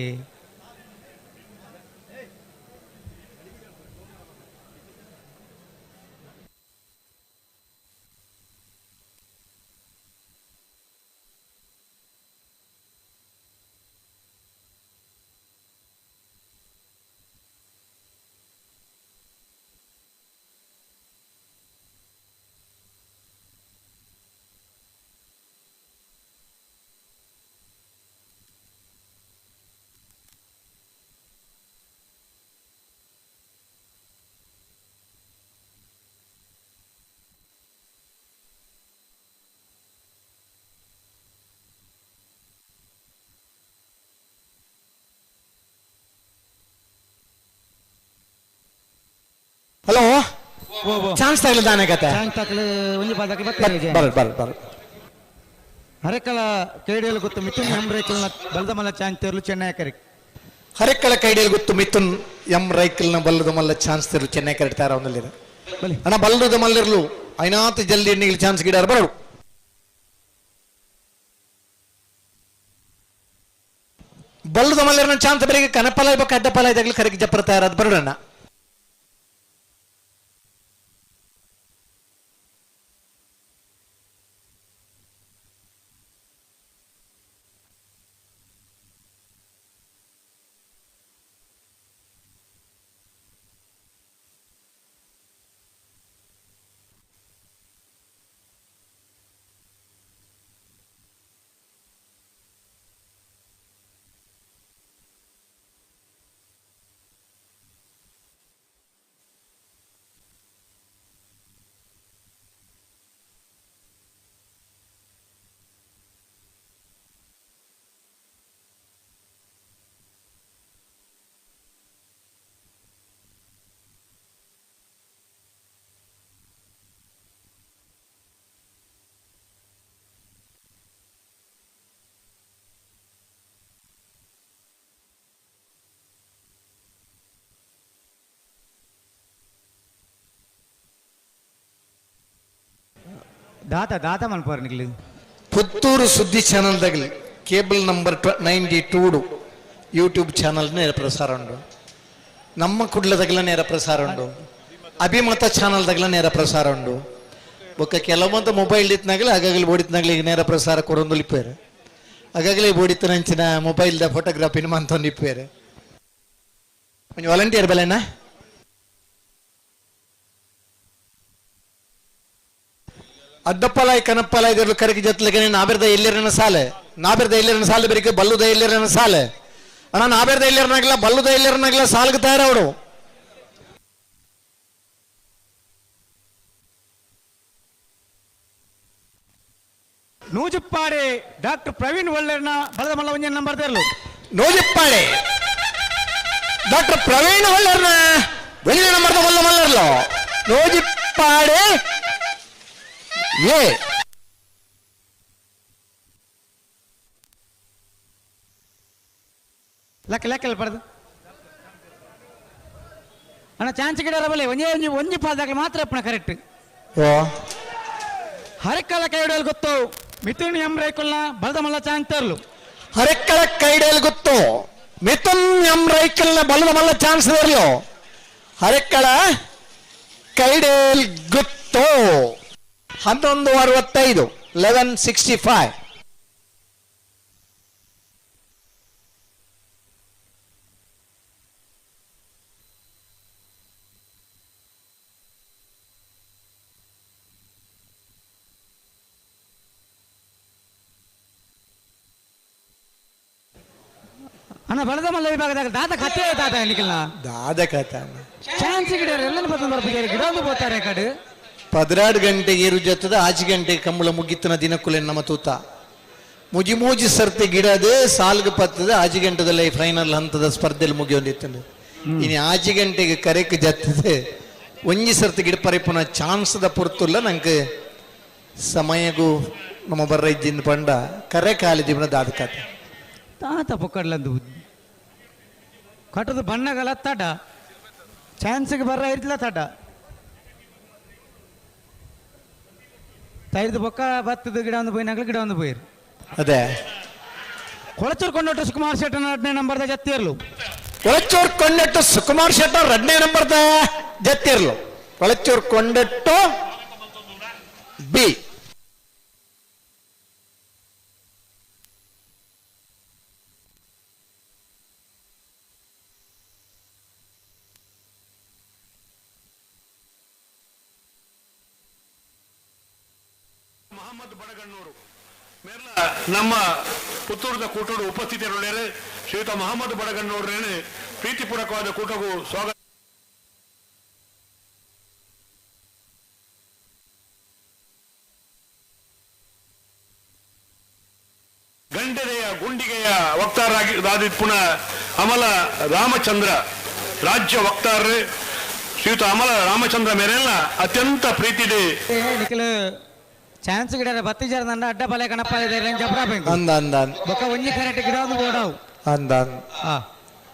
ಹಲೋ ಚಾನ್ಸ್ ತಗಲ ದಾನೆ ಕತೆ ಚಾನ್ಸ್ ತಗಲ ಒಂಜಿ ಪಾಲ್ ದಕ್ಲಿ ಬರ್ತೀರಿ ಬರ್ ಬರ್ ಬರ್. ಹರೆಕಳ ಕೈಡಿಯಲ್ಲಿ ಗೊತ್ತು ಮಿಥುನ್ ಎಂ ರೈಕಲ್ನ ಬಲದ ಮಲ್ಲ ಚಾನ್ಸ್ ತೇರ್ಲು ಚೆನ್ನೈ ಕರೆಕ್ಟ್. ಹರೆಕ್ಕಳ ಕೈಡಿಯಲ್ಲಿ ಗೊತ್ತು ಮಿಥುನ್ ಎಂ ರೈಕಲ್ನ ಬಲ್ಲದ ಮಲ್ಲ ಚಾನ್ಸ್ ತೇರ್ಲು ಚೆನ್ನೈ ಕರೆಕ್ಟ್ ತಯಾರ. ಅಣ್ಣ ಬಲ್ಲದ ಮಲ್ಲಿರ್ಲು ಐನಾತ್ ಜಲ್ದಿ ಎಣ್ಣೆಗೆ ಚಾನ್ಸ್ ಗಿಡಾರ ಬರಡು. ಬಲ್ಲದ ಮಲ್ಲಿರ್ನ ಚಾನ್ಸ್ ಬರಿಗೆ ಕನಪಲ ಇಬ್ಬ ಅಡ್ಡಪಲ ಇದಾಗಲಿ ಕರೆಗೆ ಜಪ್ಪರ ತಯಾರಾದ ಬರೋಣ. ದಾತ ದಾತ ಮನ್ಪೋರ್ ನಿಕ್ಲು ಪುತ್ತೂರು ಸುದ್ದಿ ಚಾನಲ್ ದಗಲಿ ಕೇಬಲ್ ನಂಬರ್ 92 ಯೂಟ್ಯೂಬ್ ಚಾನಲ್ ನೇರ ಪ್ರಸಾರ ಉಂಡು. ನಮ್ಮ ಕುಡ್ಲದಗಲ ನೇರ ಪ್ರಸಾರ ಉಂಡು. ಅಭಿಮತ ಚಾನಲ್ ದಗಲ ನೇರ ಪ್ರಸಾರ ಉಂಡು. ಬೊಕ್ಕ ಕೆಲವೊಂದು ಮೊಬೈಲ್ ಇತ್ನಾಗಲೇ ಹಾಗಾಗಲಿ ಬೋಡಿತ್ನಾಗಲಿ ಈಗ ನೇರ ಪ್ರಸಾರ ಕೊರೊಂದು ಇಪ್ಪೇರು. ಹಾಗಾಗಲೇ ಬೋಡಿತ್ತನಂಚಿನ ಮೊಬೈಲ್ದ ಫೋಟೋಗ್ರಾಫಿನ ಮಂತೊಂದು ಇಪ್ಪೇರು. ಒಂಜಿ ವಾಲಂಟಿಯರ್ ಬೆಲೆನಾ ಅಡ್ಡಪ್ಪಲಾಯ್ ಕನಪ್ಪಲಾಯ್ ಇದರಲ್ಲಿ ಕರಗಿ ಜತ್ಲಗೆ ನಾಬೆರ್ದ ಎಲ್ಲಿರನ ಸಾಲೆ, ನಾಬೆರ್ದ ಎಲ್ಲಿರನ ಸಾಲೆ ಬೆರಿಕೆ ಬಲ್ಲುದ ಎಲ್ಲಿರನ ಸಾಲೆ. ಅಣ್ಣ ನಾಬೆರ್ದ ಎಲ್ಲಿರನಾಗಲ್ಲ ಬಲ್ಲುದ ಎಲ್ಲಿರನಾಗಲ್ಲ ಸಾಲ್ಗೆ ತಯಾರವಡು. ನೂಜುಪ್ಪಾಡೆ ಡಾಕ್ಟರ್ ಪ್ರವೀಣ್ ಒಳ್ಳೆರ್ನ ಬಲದ ಮಲ್ಲ ಒಂಜಿ ನಂಬರ್ ತೇರ್ಲು. ನೂಜುಪ್ಪಾಡೆ ಡಾಕ್ಟರ್ ಪ್ರವೀಣ್ ಒಳ್ಳೆರ್ನ வெளியே ನಂಬರ್ ಮಲ್ಲ ಮಲ್ಲರ್ಲೋ ನೂಜಿಪ್ಪಾಡೆ ಏ ಲೆಕ್ಕ ಲೆಕ್ಕ ಪಡೆದು ಅಣ್ಣ ಚಾನ್ಸ್ ಗಿಡ ಬಲೆ ಒಂಜೇ ಒಂಜಿ ಒಂಜಿ ಪಾದಾಗಲಿ ಮಾತ್ರ ಅಪ್ಪಣ ಕರೆಕ್ಟ್. ಓ ಹರೆಕ್ಕಳ ಕೈಡಲ್ ಗೊತ್ತು ಮಿಥುನ್ ಎಂ ರೈಕಲ್ನ ಬಲದ ಮಲ್ಲ ಚಾನ್ಸ್ ತರಲು. ಹರೆಕ್ಕಳ ಕೈಡಲ್ ಗೊತ್ತು ಮಿಥುನ್ ಎಂ ರೈಕಲ್ನ ಬಲದ ಮಲ್ಲ ಚಾನ್ಸ್ ತರಲು. ಹರೆಕ್ಕಳ ಕೈಡೇಲ್ ಗೊತ್ತು 11:65 11:65. ಅಣ್ಣ ಬಲದ ಮಲ್ಲ ವಿಭಾಗದಾಗ ದಾದ ಕತೆ ದಾದ ನಿಖಲ್ನ ದಾದ ಕತೆ ಚಾನ್ಸ್ ಗಿಡ ಎಲ್ಲ ಬಂದು ಬರ್ಬೇಕು ಗಿಡ ಒಂದು ಬೋತಾರೆ ಕಡೆ. 12 ಗಂಟೆಗೆ ಏರು ಜತ್ತದ ಆಚೆ ಗಂಟೆಗೆ ಕಂಬಳ ಮುಗಿತನ ದಿನಕ್ಕುಲೆ ನಮ್ಮ ತೂತ ಮುಜಿ ಮೂಜಿ ಸರ್ತಿ ಗಿಡದೆ ಸಾಲ್ಗೆ ಪತ್ತದ ಆಚೆ ಗಂಟೆದಲ್ಲೇ ಫೈನಲ್ ಹಂತದ ಸ್ಪರ್ಧೆಯಲ್ಲಿ ಮುಗಿಯೊಂದಿತ್ತು. ಇನ್ನು ಆಚೆ ಗಂಟೆಗೆ ಕರೆಕ್ ಜತ್ತದೆ ಒಂಜಿ ಸರ್ತಿ ಗಿಡ ಪರಿಪುನ ಚಾನ್ಸ್ದ ಪೊರ್ತುಲ್ಲ ನಂಗೆ ಸಮಯಗೂ ನಮ್ಮ ಬರ್ರ ಇದ್ದಿಂದ ಪಂಡ ಕರೆ ಕಾಲಿ ಜೀವನ ದಾದ ಕತೆ. ತಾತ ಪೊಕ್ಕಡ್ಲಂದು ಕಟ್ಟದ ಬಣ್ಣಗಳ ತಡ ಚಾನ್ಸ್ಗೆ ಬರ್ರ ಇರ್ತಿಲ್ಲ ತಡ ತೈರ್ದು ಬೊಕ್ಕ ಬತ್ತದ ಗಿಡ ಒಂದು ಪೋಯಿನಾಗಲಿ ಗಿಡ ಒಂದು ಪೋಯಿರು. ಅದೇ ಕೊಳಚೂರು ಕೊಂಡಟ್ಟು ಸುಕುಮಾರ್ ಶೆಟ್ಟರ್ ಎರಡನೇ ನಂಬರ್ದ ಜತ್ತಿರ್ಲು. ಕೊಳಚೂರು ಕೊಂಡಟ್ಟು ಸುಕುಮಾರ್ ಶೆಟ್ಟರ್ ಎರಡನೇ ನಂಬರ್ದ ಜತ್ತಿರ್ಲು. ಕೊಳಚೂರು ಕೊಂಡಟ್ಟು ಬಿ. ನಮ್ಮ ಪುತ್ತೂರದ ಕೂಟೋಡು ಉಪಸ್ಥಿತರುಳ್ಳೇರು ಶ್ರೀಯುತ ಮೊಹಮ್ಮದ್ ಬಡಗಣ್ಣೂರೇ ಪ್ರೀತಿಪೂರ್ವಕವಾದ ಕೂಟಗೂ ಸ್ವಾಗತ. ಗಂಡರೆಯ ಗುಂಡಿಗೆಯ ವಕ್ತಾರರಾಗಿ ಪುನಃ ಅಮಲ ರಾಮಚಂದ್ರ ರಾಜ್ಯ ವಕ್ತಾರರು ಶ್ರೀಯುತ ಅಮಲ ರಾಮಚಂದ್ರ ಮೇರೆಲ್ಲ ಅತ್ಯಂತ ಪ್ರೀತಿದೆ. ನಿಖಿಲ್ ಚಾನ್ಸ್ ಗಿಡ ಬತ್ತಿ ಜರ ಅಡ್ಡ ಬಲೆ ಕಣಪ್ಪ ಇದೆ ಜಬ್ರಾ ಬೇಕು ಅಂದ ಅಂದ ಬೊಕ್ಕ ಒಂಜಿ ಕರೆಕ್ಟ್ ಗಿಡ ಒಂದು ಬೋಡವು ಅಂದ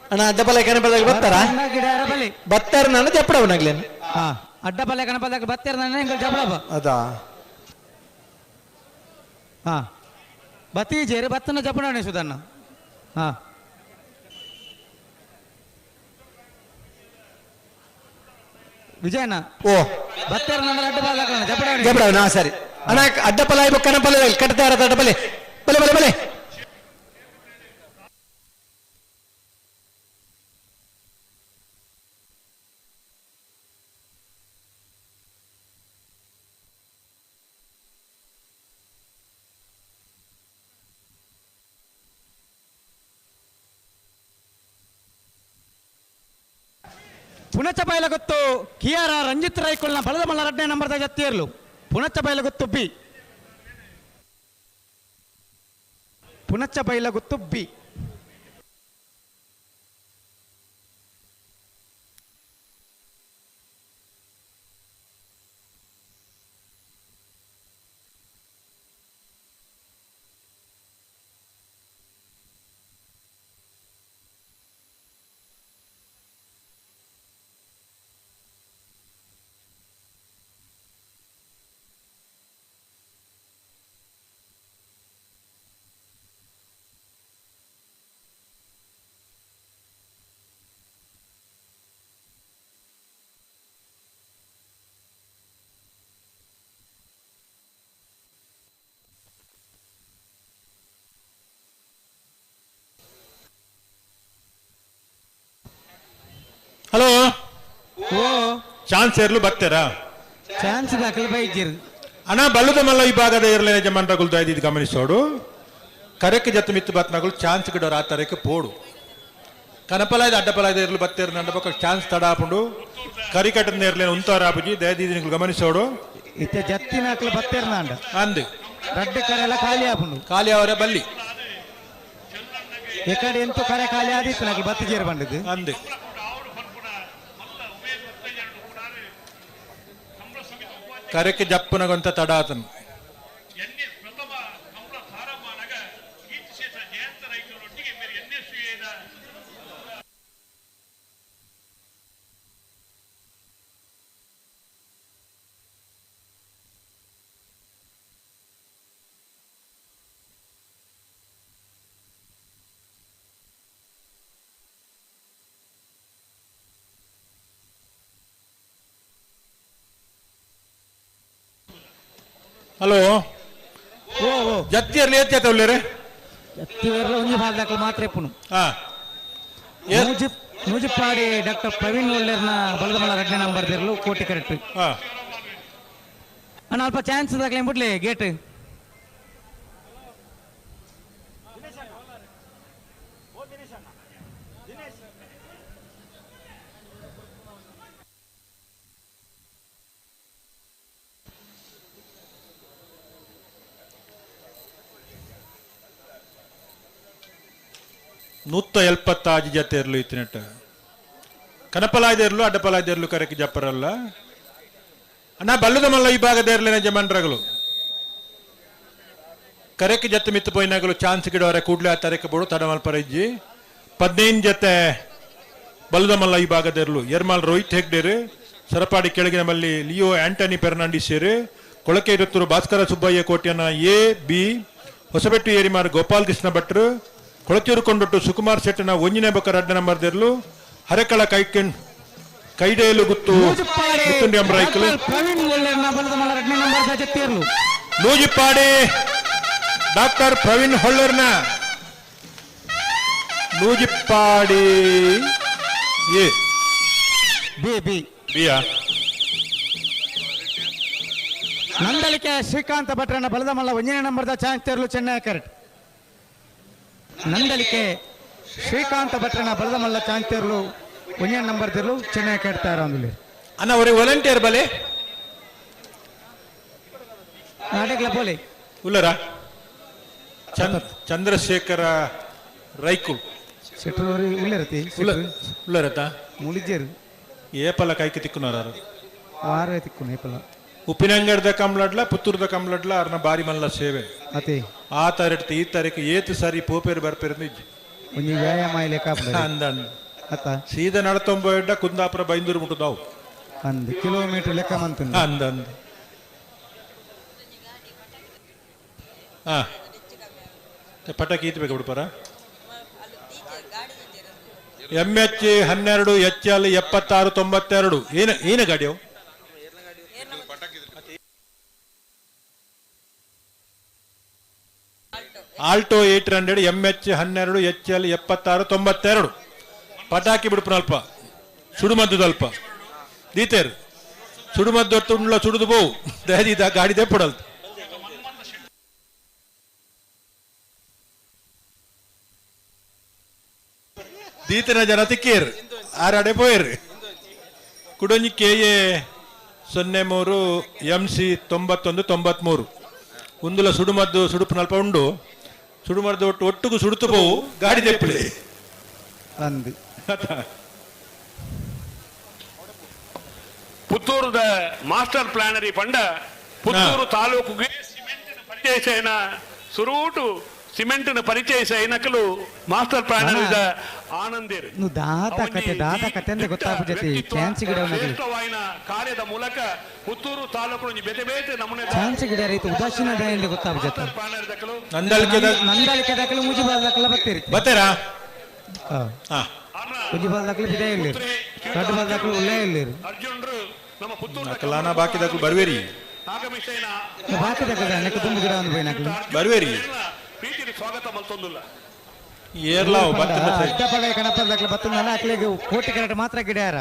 ಅಣ್ಣ ಅಡ್ಡ ಬಲೆ ಕಣಪದಾಗ ಬರ್ತಾರ ಗಿಡ ಬಲೆ ಬತ್ತಾರ ನಾನು ಜಪ್ಪಡವನಾಗ್ಲೇನು ಹಾ ಅಡ್ಡ ಬಲೆ ಕಣಪದಾಗ ಬತ್ತಾರ ನಾನು ಎಂಗಲ್ ಜಬಳಬ ಅದಾ ಹಾ ಬತ್ತಿ ಜೇರು ಬತ್ತನ ಜಪಣೆ ಸುಧನ್ನ ಹಾ ವಿಜಯಣ್ಣ ಓ ಬತ್ತಾರ ನನ್ನ ಅಡ್ಡ ಬಲ ಜಪಡವಣೆ ಜಪಡವನ ಸರಿ ಅಣ್ಣ ಅಡ್ಡ ಪಲ ಕಣಪಲ ಕಟ್ತಾರ ಅಡ್ಡ ಬಲೆ ಬಲೆ ಬಲೆ ಬಲೆ ಪುಣಚ ಬಯಲಗೊತ್ತು ಕಿಯಾರ ರಂಜಿತ್ ರೈಕುಲ್ನ ಬಲದ ಮಲ್ಲ ರಡ್ನೇ ನಂಬರ್ದ ಜತ್ತಿಯರ್ಲು Punacha Bayalguttu B Punacha Bayalguttu B hello ಓ ಚಾನ್ಸ್ ಇರ್ಲು ಬರ್ತಾರಾ ಚಾನ್ಸ್ ದಾಖಲು ಬೈಜಿರ್ ಅಣ್ಣ ಬಲ್ಲದ ಮಲ್ಲ ವಿಭಾಗದ ಇರಲಿ ಯಜಮಾನ್ರಗುಲ್ ದಯದಿದ್ದು ಗಮನಿಸೋಡು ಕರೆಕ್ ಜತ್ತು ಮಿತ್ತು ಬತ್ನಗಳು ಚಾನ್ಸ್ ಗಿಡೋರು ಆ ತರಕ್ಕೆ ಪೋಡು ಕನಪಲಾಯ್ದ ಅಡ್ಡಪಲಾಯ್ದ ಇರಲು ಬತ್ತೇರು ನನ್ನ ಪಕ್ಕ ಚಾನ್ಸ್ ತಡ ಹಾಪುಂಡು ಕರಿಕಟ್ಟದ ಇರಲಿ ಉಂತಾರ ಆಪುಜಿ ದಯದಿದ್ದು ಗಮನಿಸೋಡು ಇತ್ತೆ ಜತ್ತಿನ ಹಾಕಲು ಬತ್ತೇರ್ನಾಂಡ ಅಂದು ರಡ್ಡು ಕರೆ ಎಲ್ಲ ಖಾಲಿ ಆಪುಂಡು ಖಾಲಿ ಅವರ ಬಲ್ಲಿ ಎಕಡೆ ಎಂತೂ ಕರೆ ಖಾಲಿ ಆದಿತ್ತು ನಾಕಲು ಬತ್ತಿ ಜೇರು ಬಂದಿದ್ದು ಅಂದು ಕರೆಕ್ ಜಪ್ಪುನಗೊಂತ ತಡ ಆತನು ಹಲೋ ಓ ಓ ಜತ್ತಿಯರ್ಲಿ ಎತ್ತಿ ಉಳ್ಳೇರೆ ಜತ್ತಿಯರ್ಲ ಒಂಜಿ ಭಾಗದಾಕಲು ಮಾತ್ರ ಇಪ್ಪುನು ಹಾ ನೂಜಿಪ್ಪಾಡಿ ಡಾಕ್ಟರ್ ಪ್ರವೀಣ್ ಒಳ್ಳೇರ್ನ ಬಲದ ಮಲ್ಲ ರಡ್ನೇ ನಂಬರ್ ದಿರ್ಲು ಕೋಟಿ ಕರೆಕ್ಟ್ ಹಾ ಅಣ್ಣ ಅಲ್ಪ ಚಾನ್ಸ್ ದಾಖಲೆ ಬಿಡ್ಲಿ ಗೇಟ್ ನೂತ್ತ ಎಲ್ಪತ್ತಾಜಿ ಜತೆ ಇರಲು ಇತ್ತಿನಟ್ಟ ಕನಪಲಾಯ್ದ ಇರಲು ಅಡ್ಡಪಲಾಯ್ದ ಇರಲು ಕರೆಕ್ ಜಪ್ಪರಲ್ಲ ಅಣ್ಣ ಬಲ್ಲದ ಮಲ್ಲ ಈ ಭಾಗದ ಇರಲಿನ ಜಮನ್ರಗಳು ಕರೆಕ್ ಜತ್ತೆ ಮಿತ್ತು ಪೋಯಿನಾಗಲು ಚಾನ್ಸ್ ಗಿಡವರೆ ಕೂಡ್ಲೆ ಆ ತರಕ್ಕೆ ಬೋಡು ತಡಮಲ್ಪರ ಇಜ್ಜಿ 15 ಜತೆ ಬಲ್ಲದ ಮಲ್ಲ ಈ ಭಾಗದ ಇರಲು ಎರ್ಮಾಲ್ ರೋಹಿತ್ ಹೆಗ್ಡೇರು ಸರಪಾಡಿ ಕೆಳಗಿನ ಮಲ್ಲಿ ಲಿಯೋ ಆಂಟನಿ ಫೆರ್ನಾಂಡಿಸೇರು ಕೊಳಕೆ ಇರುತ್ತೂರು ಭಾಸ್ಕರ ಸುಬ್ಬಯ್ಯ ಕೋಟ್ಯನ ಎ ಬಿ ಹೊಸಬೆಟ್ಟು ಏರಿಮಾರ್ ಗೋಪಾಲ್ ಕೃಷ್ಣ ಭಟ್ರು ಕೊಳಚೂರು ಕೊಂಡೊಟ್ಟು ಸುಕುಮಾರ್ ಶೆಟ್ಟನ ಒಂಜಿನೇ ಬೊಕ್ಕ ರಡ್ಡ ನಂಬರ್ ದೆರ್ಲು ಹರೆಕಳ ಕೈಕೆಣ್ ಕೈಡೇಲು ಗುತ್ತು ಮುತ್ತುಂಡಿ ಅಂಬ್ರಾಯ್ಕಲು ಪ್ರವೀಣ್ ಒಳ್ಳೇರ್ನ ಬಲದ ಮಲ್ಲ ರಡ್ನೇ ನಂಬರ್ ಜತ್ತಿಯರ್ಲು ನೂಜಿಪ್ಪಾಡಿ ಡಾಕ್ಟರ್ ಪ್ರವೀಣ್ ಹೊಳ್ಳರ್ನ ನೂಜಿಪ್ಪಾಡಿ ಎ ಬಿ ಬಿ ಬಿಯಾ ನಂದಳಿಕೆ ಶ್ರೀಕಾಂತ ಭಟ್ರನ ಬಲದ ಮಲ್ಲ ಒಂದನೇ ನಂಬರ್ದ ಚಾನ್ಸ್ ತೇರ್ಲು ಚೆನ್ನೈ ಕರೆಕ್ಟ್ ನಂದಳಿಕೆ ಶ್ರೀಕಾಂತ ಭಟ್ರನ ಬಲದ ಮಲ್ಲ ಚಾನ್ಸ್ ತೇರ್ಲು ಒಂದನೇ ನಂಬರ್ ತಿರ್ಲು ಚೆನ್ನೈ ಕಟ್ತಾರ ಅಂದ್ಲಿ ಅಣ್ಣ ಅವ್ರಿಗೆ ವಾಲಂಟಿಯರ್ ಬಲೆ ನಾಟಕಲ ಪೋಲೆ ಉಲ್ಲರ ಚಂದ್ರಶೇಖರ ರೈಕುಲ್ ಶೆಟ್ರು ಉಲ್ಲರತಿ ಉಲ್ಲರತ ಮುಳಿಜೇರು ಏಪಲ ಕೈకి ತಿಕ್ಕುನಾರು ವಾರ ತಿಕ್ಕುನ ಏಪಲ ಉಪ್ಪಿನಂಗಡ್ದ ಕಂಬ್ಲಡ್ಲ ಪುತ್ತೂರ್ದ ಕಂಬ್ಲಡ್ಲ ಅರ್ನ ಬಾರಿ ಮಲ್ಲ ಸೇವೆ. ಅತಿ ಆ ತಾರೀಕು ಈ ತಾರೀಕು ಏತು ಸಾರಿ ಪೋಪೇರು ಬರ್ಪೇರು ಇಜ್ಜಿ. ಒಂಜಿ ವ್ಯಾಯಾಮ ಲೆಕ್ಕ ಅಂದನ್ ಅತ್ತ ಸೀದಾ ನಡತೊಂಬ ಕುಂದಾಪುರ ಬೈಂದೂರು ಮುಟ್ಟುದಾವು ಅಂದ್ ಕಿಲೋಮೀಟರ್ ಲೆಕ್ಕ ಮಂತು ಅಂದಂದು. ಹಾ ಪಟಾಕಿ ಈತ್ ಬೇಕು ಬಿಡ್ಪಾರ. MH 12 HL 76 92 ಏನ ಏನ ಗಾಡಿ ಅವು? ಆಲ್ಟೋ 800 MH 12 HL 76 92 ಪಟಾಕಿ ಬಿಡ್ಪುನ ಅಲ್ಪ ಸುಡುಮದ್ದು ಅಲ್ಪ ದೀತೇರು ಸುಡುಮದ್ದು ತುಂಡ್ಲ ಸುಡುದು ಬೋವು ದಯದಿದ ಗಾಡಿ ದೆಪ್ಪಡಲ್ತು. ದೀತನ ಜನ ತಿಕ್ಕೇರು ಆರಾಡೆ ಪೋಯರು. ಕುಡೊಂಜಿ KA 03 MC 91 93 ಉಂದುಲ ಸುಡುಮದ್ದು ಸುಡುಪುನಲ್ಪ ಉಂಡು ಸುಡುಮದ್ದು ಒಟ್ಟು ಒಟ್ಟುಗು ಸುಡುತ್ತು ಪೋವು ಗಾಡಿ ದೆಪ್ಪುಲೆ ಅಂದು. ಪುತ್ತೂರುದ ಮಾಸ್ಟರ್ ಪ್ಲಾನರಿ ಪಂಡ ಪುತ್ತೂರು ತಾಲೂಕುಗೆ ಸಿಮೆಂಟಿನ ಪರಿಚಯ ಸುರೂಟು ಸಿಮೆಂಟಿನ ಪರಿಚಯ ಏನಕಲು ಮಾಸ್ಟರ್ ಪ್ಲಾನರ್ ಆನಂದಿರ್ ದಾತ ಕತೆ ದಾತ ಕತೆ ಅಂದ್ರೆ ಗೊತ್ತಾಗ್ಬಿಟ್ಟೈತಿ. ಚಾನ್ಸ್ ಗಿಡ ಶ್ರೇಷ್ಠವಾಯಿನ ಕಾರ್ಯದ ಮೂಲಕ ಪುತ್ತೂರು ತಾಲೂಕು ಬೇತೆ ಬೇತೆ ನಮೂನೆ ಚಾನ್ಸ್ ಗಿಡ ರೈತ ಉದಾಸೀನ ದಯಿಂದ ಗೊತ್ತಾಗ್ಬಿಟ್ಟೈತಿ. ನಂದಳಿಕೆ ನಂದಳಿಕೆ ದಾಖಲೆ ಮುಜಿಬಾಲ್ ದಾಖಲೆ ಬರ್ತೀರಿ ಬರ್ತೀರಾ? ಮುಜಿಬಾಲ್ ದಾಖಲೆ ಬಿದೆ ಇಲ್ಲಿ ದೊಡ್ಡ ಬಾಲ್ ದಾಖಲೆ ಉಳ್ಳೇ ಇಲ್ಲಿ ಅರ್ಜುನರು ನಮ್ಮ ಪುತ್ತೂರು ನಕಲಾನ ಬಾಕಿ ದಾಖಲು ಬರ್ವೇರಿ ಬಾಕಿ ದಾಖಲೆ ನೆಕ್ಕ ತುಂಬು ಗಿಡ ಒಂದು ಬೈ ನಕಲು ಬರ್ವೇರಿ ಪ್ರೀತಿ ಸ್ವಾಗತ ಮಲ್ತೊಂದುಲ್ಲ ಏರ್ಲಾವ್ ಅಡ್ಡಪಡ ಕಣಪ ದಾಖಲೆ ಬತ್ತಂದಲ್ಲ ಅಕ್ಲೆಗೆ ಕೋಟಿ ಕರೆಕ್ಟ್ ಮಾತ್ರ ಗಿಡ ಯಾರ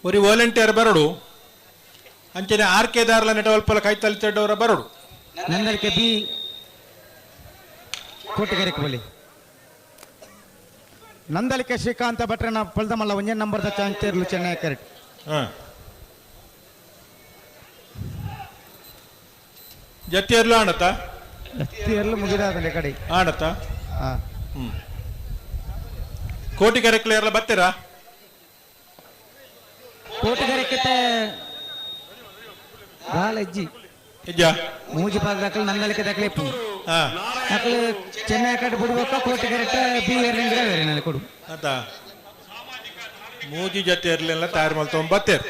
ಒರಿ ವಾಲಂಟಿಯರ್ ಬರಡು ಅಂಚನೆ ಆರ್ ಕೆ ದಾರ್ಲ ನೆಟವಲ್ಪಲ ಕೈತಲ್ ಚೆಡ್ಡವರ ಬರಡು ನಂದಳಿಕೆ ಬಿ ಕೋಟಿಗೆರೆಕ್ ಬಲಿ ನಂದಳಿಕೆ ಶ್ರೀಕಾಂತ ಭಟ್ರನ ಪಳ್ದಮಲ್ಲ ಒಂದೇ ನಂಬರ್ದ ಚಾನ್ಸ್ ತೇರ್ಲು ಚೆನ್ನೈ ಕರೆಕ್ಟ್. ಜತ್ತಿಯರ್ಲು ಆಣತ ಜತ್ತಿಯರ್ಲು ಮುಗಿದಾದ ಕಡೆ ಆಣತ. ಕೋಟಿಗೆರೆ ಕ್ಲಿಯರ್ಲ ಬರ್ತೀರಾ? ಕೋಟಿಗೆರೆಕ್ಕೆ ಬಾಲ ಇಜ್ಜಿ ಮೂಜಿ ಪಾಲ್ ದಾಖಲೆ ನಂದಳಿಕೆ ದಾಖಲೆ ಇಪ್ಪು ಅಕ್ಲು ಚೆನ್ನೈ ಕಡೆ ಬಿಡ್ಬೇಕು ಕೋಟಿಗೆರೆ ಬಿ ಎರ್ಲಿಂಗ್ ಗಿಡ ಬೇರೆ ನಲ್ಲಿ ಕೊಡು ಅದ ಮೂಜಿ ಜೊತೆ ಇರ್ಲಿಲ್ಲ ತಯಾರು ಮಲ್ತೊಂಬ ಬತ್ತೇರು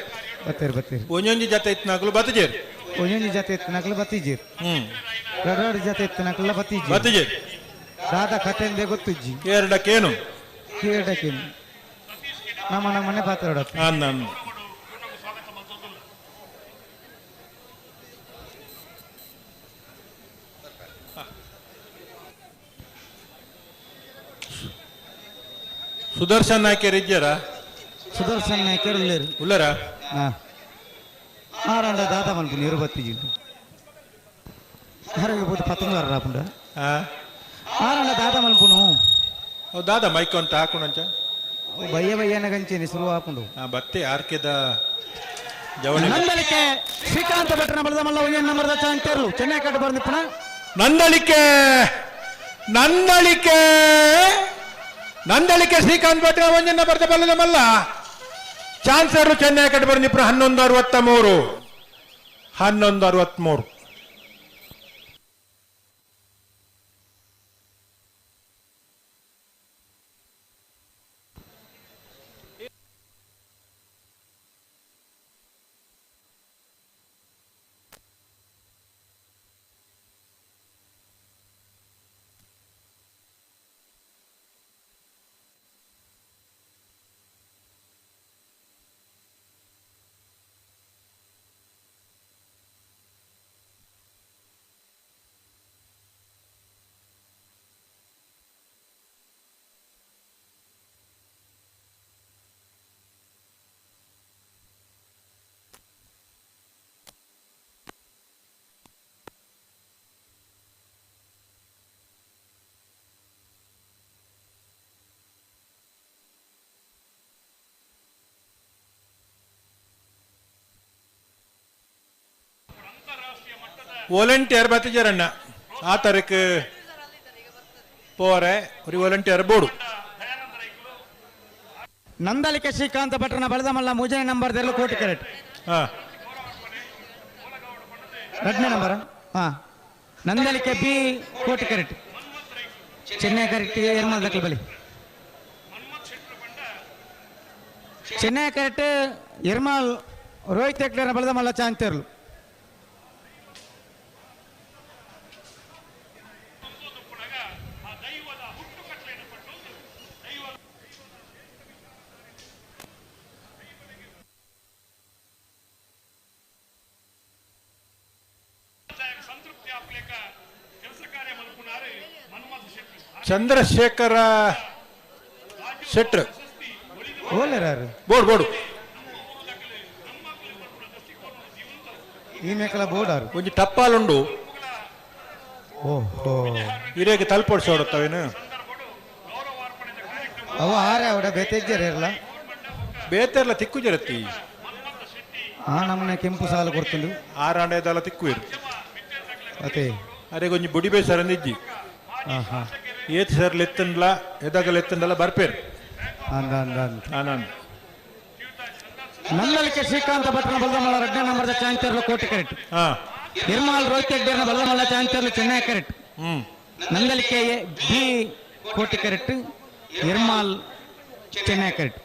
ಬತ್ತೇರು ಬತ್ತೇರು ಒಂಜೊಂಜಿ ಜೊತೆ ಇತ್ತು ಬತ್ತಜೇರು ಒಂಜೊಂಜಿ ಜೊತೆ ಇತ್ತು ನಕಲು ಬತ್ತಿಜೇರು ಎರಡು ಜೊತೆ ಇತ್ತು ನಕಲ ಬತ್ತಿಜಿ ಬತ್ತಿಜೇರು ದಾದಾ ಕಥೆಂದೇ ಗೊತ್ತಿಜ್ಜಿ ಎರಡಕ್ಕೇನು ಎರಡಕ್ಕೇನು ನಮ್ಮ ನಮ್ಮನೆ ಪಾತ್ರ ನಾನು ಸುದರ್ಶನ್ ನಾಯ್ಕರ್ ಇದ್ದಾರಾ? ಸುದರ್ಶನ್ ನಾಯ್ಕರ್ ಉಳ್ಳೇರು ಉಳ್ಳಾರ? ಆರಂಡ ದಾದ ಮಲ್ಪುನಿ ಇರುಬತ್ತಿಜಿ ಹೊರಗೆ ಪೋತು ಪತ್ತೊಂದು ವಾರ ರಾಪುಂಡ ಆರಂಡ ದಾದ ಮಲ್ಪುನು ದಾದ ಮೈಕ್ ಅಂತ ಹಾಕೊಂಡಂಚ ಬಯ್ಯ ಬಯ್ಯನ ಗಂಚೇನಿ ಶುರು ಹಾಕೊಂಡು ಬತ್ತೆ ಆರ್ಕೆದ ಜವಳಿ ನಂದಳಿಕೆ ಶ್ರೀಕಾಂತ ಭಟ್ರನ ಬಲದ ಮಲ್ಲ ಒಂದೇ ನಂಬರ್ದ ಚಾಂತೇರ್ಲು ಚೆನ್ನೈ ಕಟ್ಟು ಬಂದಿಪ್ಪಣ ನಂದಳಿಕೆ ನಂದಳಿಕೆ ನಂದಳಿಕೆ ಶ್ರೀಕಾಂತ್ ಭಟ್ರ ಒಂಜನ್ನ ಬರ್ದ ಬಲ್ಲದ ಮಲ್ಲ ಚಾನ್ಸರ್ ಚೆನ್ನೈ ಕಟ್ಟು ಬಂದಿಪ್ಪ 11:63 11:63. ವಾಲಂಟಿಯರ್ ಬತ್ತಿಜರಣ್ಣ ಆ ತಾರೀಕು ಪೋರೆ ಒರಿ ವಾಲಂಟಿಯರ್ ಬೋಡು. ನಂದಲಿಕೆ ಶ್ರೀಕಾಂತ ಭಟ್ರನ ಬಲದಮಲ್ಲ ಮೂಜನೇ ನಂಬರ್ ದೆರ್ಲು ಕೋಟಿ ಕರೆಕ್ಟ್. ಎರಡನೇ ನಂಬರ್ ಹಾ Nandalike B Koti correct. Chennai correct Yermal ದಕ್ಕಲ್ ಬಲಿ. ಚೆನ್ನೈ ಕರೆಕ್ಟ್ ಎರ್ಮಾಲ್ ರೋಹಿತ್ ಹೆಗ್ಡೆನ ಬಲದಮಲ್ಲ ಚಾಂತೇರ್ಲು. ಚಂದ್ರಶೇಖರ ಶೆಟ್ರ್ ಬೋರ್ಡ್ ಬೋರ್ಡು ಈ ಮೇಕಲ ಬೋರ್ಡ್ ಆರು ಒಂಜಿ ಟಪ್ಪಾಲುಂಡು. ಓಹೋ ಇರೇಗೆ ತಲುಪೊಡ್ಸೋಡುತ್ತವೇನು ಅವ ಆರೆ ಅವಡ ಬೇತೆಜ್ಜರ ಇರಲ್ಲ ಬೇತೆರ್ಲ ತಿಕ್ಕು ಜರತ್ತಿ ಆ ನಮ್ಮನೆ ಕೆಂಪು ಸಾಲು ಕೊಡ್ತುಂಡು ಆರಾಂಡೆದಲ್ಲ ತಿಕ್ಕು ಇರು ಅದೇ ಅರೆ ಕೊಂಚ ಬುಡಿ ಬೇಸರಂದಿಜ್ಜಿ ಏತ್ ಸರ್ ಲೆತ್ತಂಡ್ಲ ಎದಾಗ ಲೆತ್ತಂಡಲ ಬರ್ಪೇರು ಆನಂದ್. ನಂದಲಿಕೆ ಶ್ರೀಕಾಂತ ಭಟ್ರನ ಬಲದಮಲ್ಲ ಎರಡನೇ ನಂಬರ್ದ ಚಾಂತೇರ್ಲು ಕೋಟಿ ಕರೆಕ್ಟ್. ನಿರ್ಮಲ್ ರೋಹಿತ್ ಹೆಗ್ಡೆನ ಬಲದಮಲ್ಲ ಚಾಂತೇರ್ಲು Chennai correct. Nandalike B Koti correct, Nirmal Chennai correct.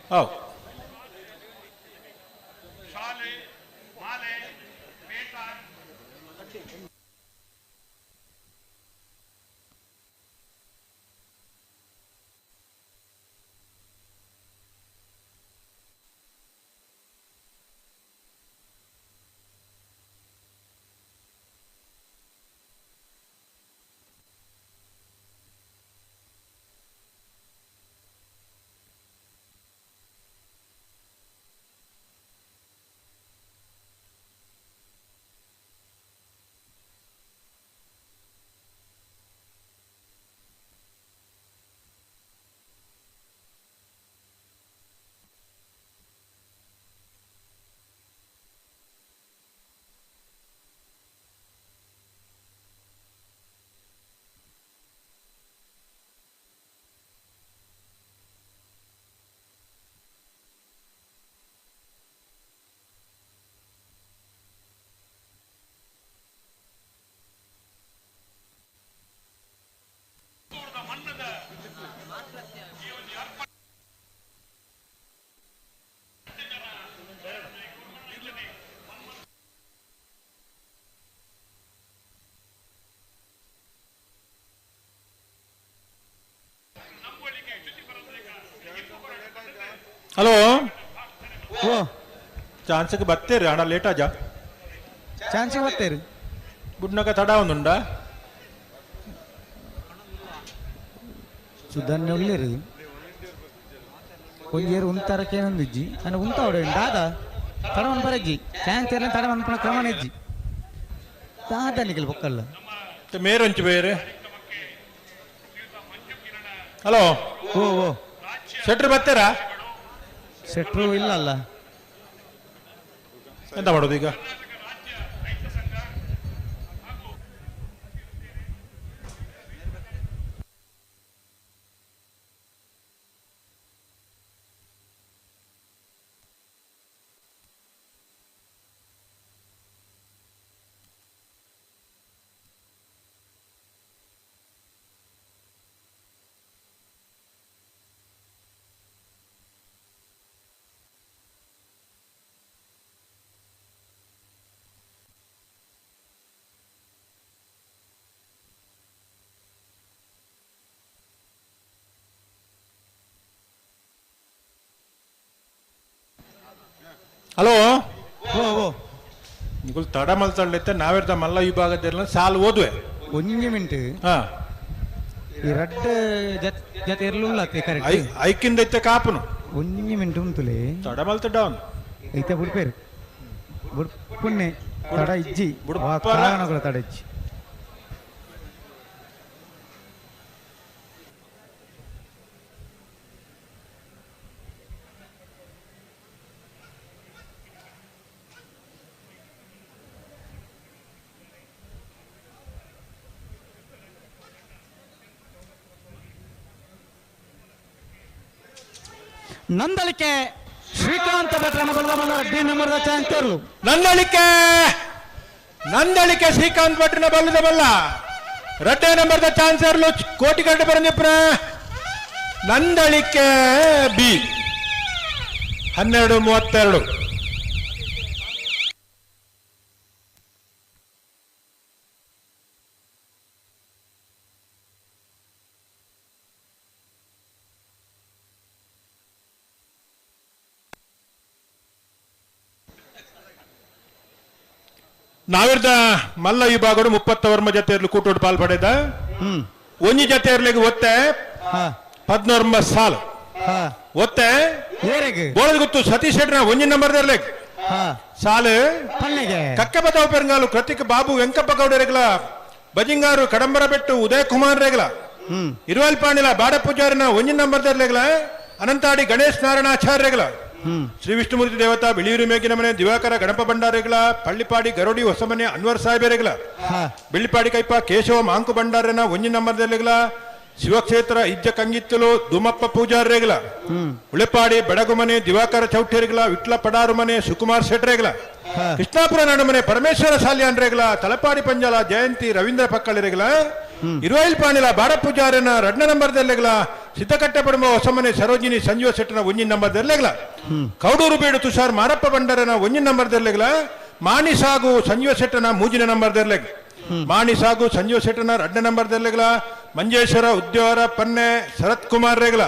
Hello ಓ ಚಾನ್ಸ್ಗೆ ಬತ್ತೇರಿ ಅಣ್ಣ ಲೇಟ್ ಆಜಾ ಚಾನ್ಸ್ಗೆ ಬತ್ತೇರಿ ಬುಡ್ನಕ ತಡ ಒಂದುಂಡ ಸುಧನ್ಯ ಉಳ್ಳೇರಿ ಒಂಜೇರು ಉಂತಾರಕ್ಕೇನೊಂದಿಜ್ಜಿ ನಾನು ಉಂತಾವಡೆ ದಾದ ತಡವನ್ ಬರಜ್ಜಿ ಚಾನ್ಸ್ ಇರಲಿ ತಡವನ್ ಪುಣ ಕ್ರಮನಿಜ್ಜಿ ದಾದ ನಿಗಲ್ ಬೊಕ್ಕಲ್ಲ ಮೇರೊಂಚು ಬೇರೆ ಹಲೋ ಓ ಓ ಶೆಟ್ರು ಬರ್ತೀರಾ? ಶೆಟ್ರು ಇಲ್ಲ ಅಲ್ಲ, ಎಂತ ಮಾಡೋದು ಈಗ? ಹಲೋ ಓ ಓ ನಿಗುಲ್ ತಡ ಮಲ್ತಳ್ಳಿತ್ತೆ ನಾವಿರ್ದ ಮಲ್ಲ ವಿಭಾಗದಲ್ಲಿ ಸಾಲು ಓದುವೆ ಒಂಜಿ ಮಿಂಟ್ ಹಾ ಈ ರಡ್ಡ್ ಜತೆ ಇರ್ಲುಲ್ಲ ಕರೆಕ್ಟ್ ಐಕಿಂದ ಐತೆ ಕಾಪುನು ಒಂಜಿ ಮಿಂಟ್ ಉಂತುಲೆ ತಡ ಮಲ್ತ ಡೌನ್ ಐತೆ ಬುಡ್ಪೇರು ಬುಡ್ಪುನ್ನೆ ತಡ ಇಜ್ಜಿ ಕಾರಣಗಳ ತಡ ಇಜ್ಜಿ. ನಂದಳಿಕೆ ಶ್ರೀಕಾಂತ ಭಟ್ರನ ಬಲದ ಮಲ್ಲ ರಡ್ಡಿ ನಂಬರ್ದ ಚಾನ್ಸರ್ಲು. ನಂದಳಿಕೆ ನಂದಳಿಕೆ ಶ್ರೀಕಾಂತ್ ಭಟ್ರನ ಬಲ್ಲದ ಬಲ್ಲ ರಡ್ಡೆ ನಂಬರ್ದ ಚಾನ್ಸರ್ಲು ಕೋಟಿ ಗಂಟೆ ಬರಂದಿಪ್ರ ನಂದಳಿಕೆ ಬಿ 12:32. ನಾವಿರ್ದ ಮಲ್ಲ ವಿಭಾಗಡು 30 ಜೊತೆಯರ್ಲು ಕೂಟೋಡು ಪಾಲ್ ಪಡೆದ ಒಂಜಿ ಜೊತೆಯರ್ಲಿಗೆ ಒತ್ತೆ 19 ಸಾಲು ಒತ್ತೆ ಬೋಳದ ಗೊತ್ತು ಸತೀಶ್ ಶೆಟ್ರ ಒಂಜಿ ನಂಬರ್ ದರ್ಲೆಗ್ ಸಾಲು ಕಕ್ಕಬದಾವ್ ಪೆರಂಗಾಲು ಕೃತಿಕ್ ಬಾಬು ವೆಂಕಪ್ಪ ಗೌಡರೆಗ್ಲ ಬಜಿಂಗಾರು ಕಡಂಬರ ಬೆಟ್ಟು ಉದಯ ಕುಮಾರ್ ರೇಗ್ಲ ಇರುವಲ್ ಪಾಣಿಲ ಬಾಡ ಪೂಜಾರಿನ ಒಂಜಿ ನಂಬರ್ ದರ್ಲೆಗ್ಲ ಅನಂತಾಡಿ ಗಣೇಶ್ ನಾರಾಯಣಾಚಾರ್ಯಗಳ ಶ್ರೀ ವಿಷ್ಣುಮೂರ್ತಿ ದೇವತಾ ಬಿಳಿಯೂರು ಮೇಗಿನ ಮನೆ ದಿವಾಕರ ಗಣಪ ಭಂಡಾರಿಗಳ ಪಳ್ಳಿಪಾಡಿ ಗರೋಡಿ ಹೊಸಮನೆ ಅನ್ವರ್ ಸಾಹೇಬರೆಗಳ ಬಿಳ್ಳಿಪಾಡಿ ಕೈಪ ಕೇಶವ ಮಾಂಕು ಭಂಡಾರನ ಒಂಜಿ ನಂಬರ್ದಲ್ಲಿಗಳ ಶಿವಕ್ಷೇತ್ರ ಇಜ್ಜ ಕಂಗಿತ್ತಲು ದುಮಪ್ಪ ಪೂಜಾರ್ರೆಗಳ ಉಳೆಪಾಡಿ ಬೆಡಗುಮನೆ ದಿವಾಕರ ಚೌಠೇರಿಗಳ ವಿಟ್ಲ ಪಡಾರು ಮನೆ ಸುಕುಮಾರ್ ಶೆಟ್ರೆಗಳ ಕೃಷ್ಣಾಪುರ ನಾಡುಮನೆ ಪರಮೇಶ್ವರ ಸಾಲ್ಯಾನ್ರೆಗಳ ತಲಪಾಡಿ ಪಂಜಾಲ ಜಯಂತಿ ರವೀಂದ್ರ ಪಕ್ಕಳಿರೆಗಳ ಇರುವೈಲ್ ಪಾಣಿಲ ಬಾಡ ಪೂಜಾರನ ರಡ್ನ ನಂಬರ್ದಲ್ಲೆಗಳ ಸಿದ್ದಕಟ್ಟೆ ಪಡಂಬ ಹೊಸಮನೆ ಸರೋಜಿನಿ ಸಂಜೀವ ಶೆಟ್ಟನ ಒಂಜಿನ ನಂಬರ್ದಲ್ಲೆಗಳ ಕೌಡೂರು ಬೀಡು ತುಷಾರ್ ಮಾರಪ್ಪ ಬಂಡರನ ಒಂಜಿನ ನಂಬರ್ದಲ್ಲೆಗಳ ಮಾಣಿ ಸಾಗು ಸಂಜೀವ ಶೆಟ್ಟನ ಮೂಜಿನ ನಂಬರ್ದಲ್ಲೆಗ್ ಮಾಣಿ ಸಾಗು ಸಂಜೀವ ಶೆಟ್ಟನ ರಡ್ನ ನಂಬರ್ದಲ್ಲೆಗಳ ಮಂಜೇಶ್ವರ ಉದ್ಯೋರ ಪನ್ನೆ ಶರತ್ ಕುಮಾರ್ ರೇಗಳ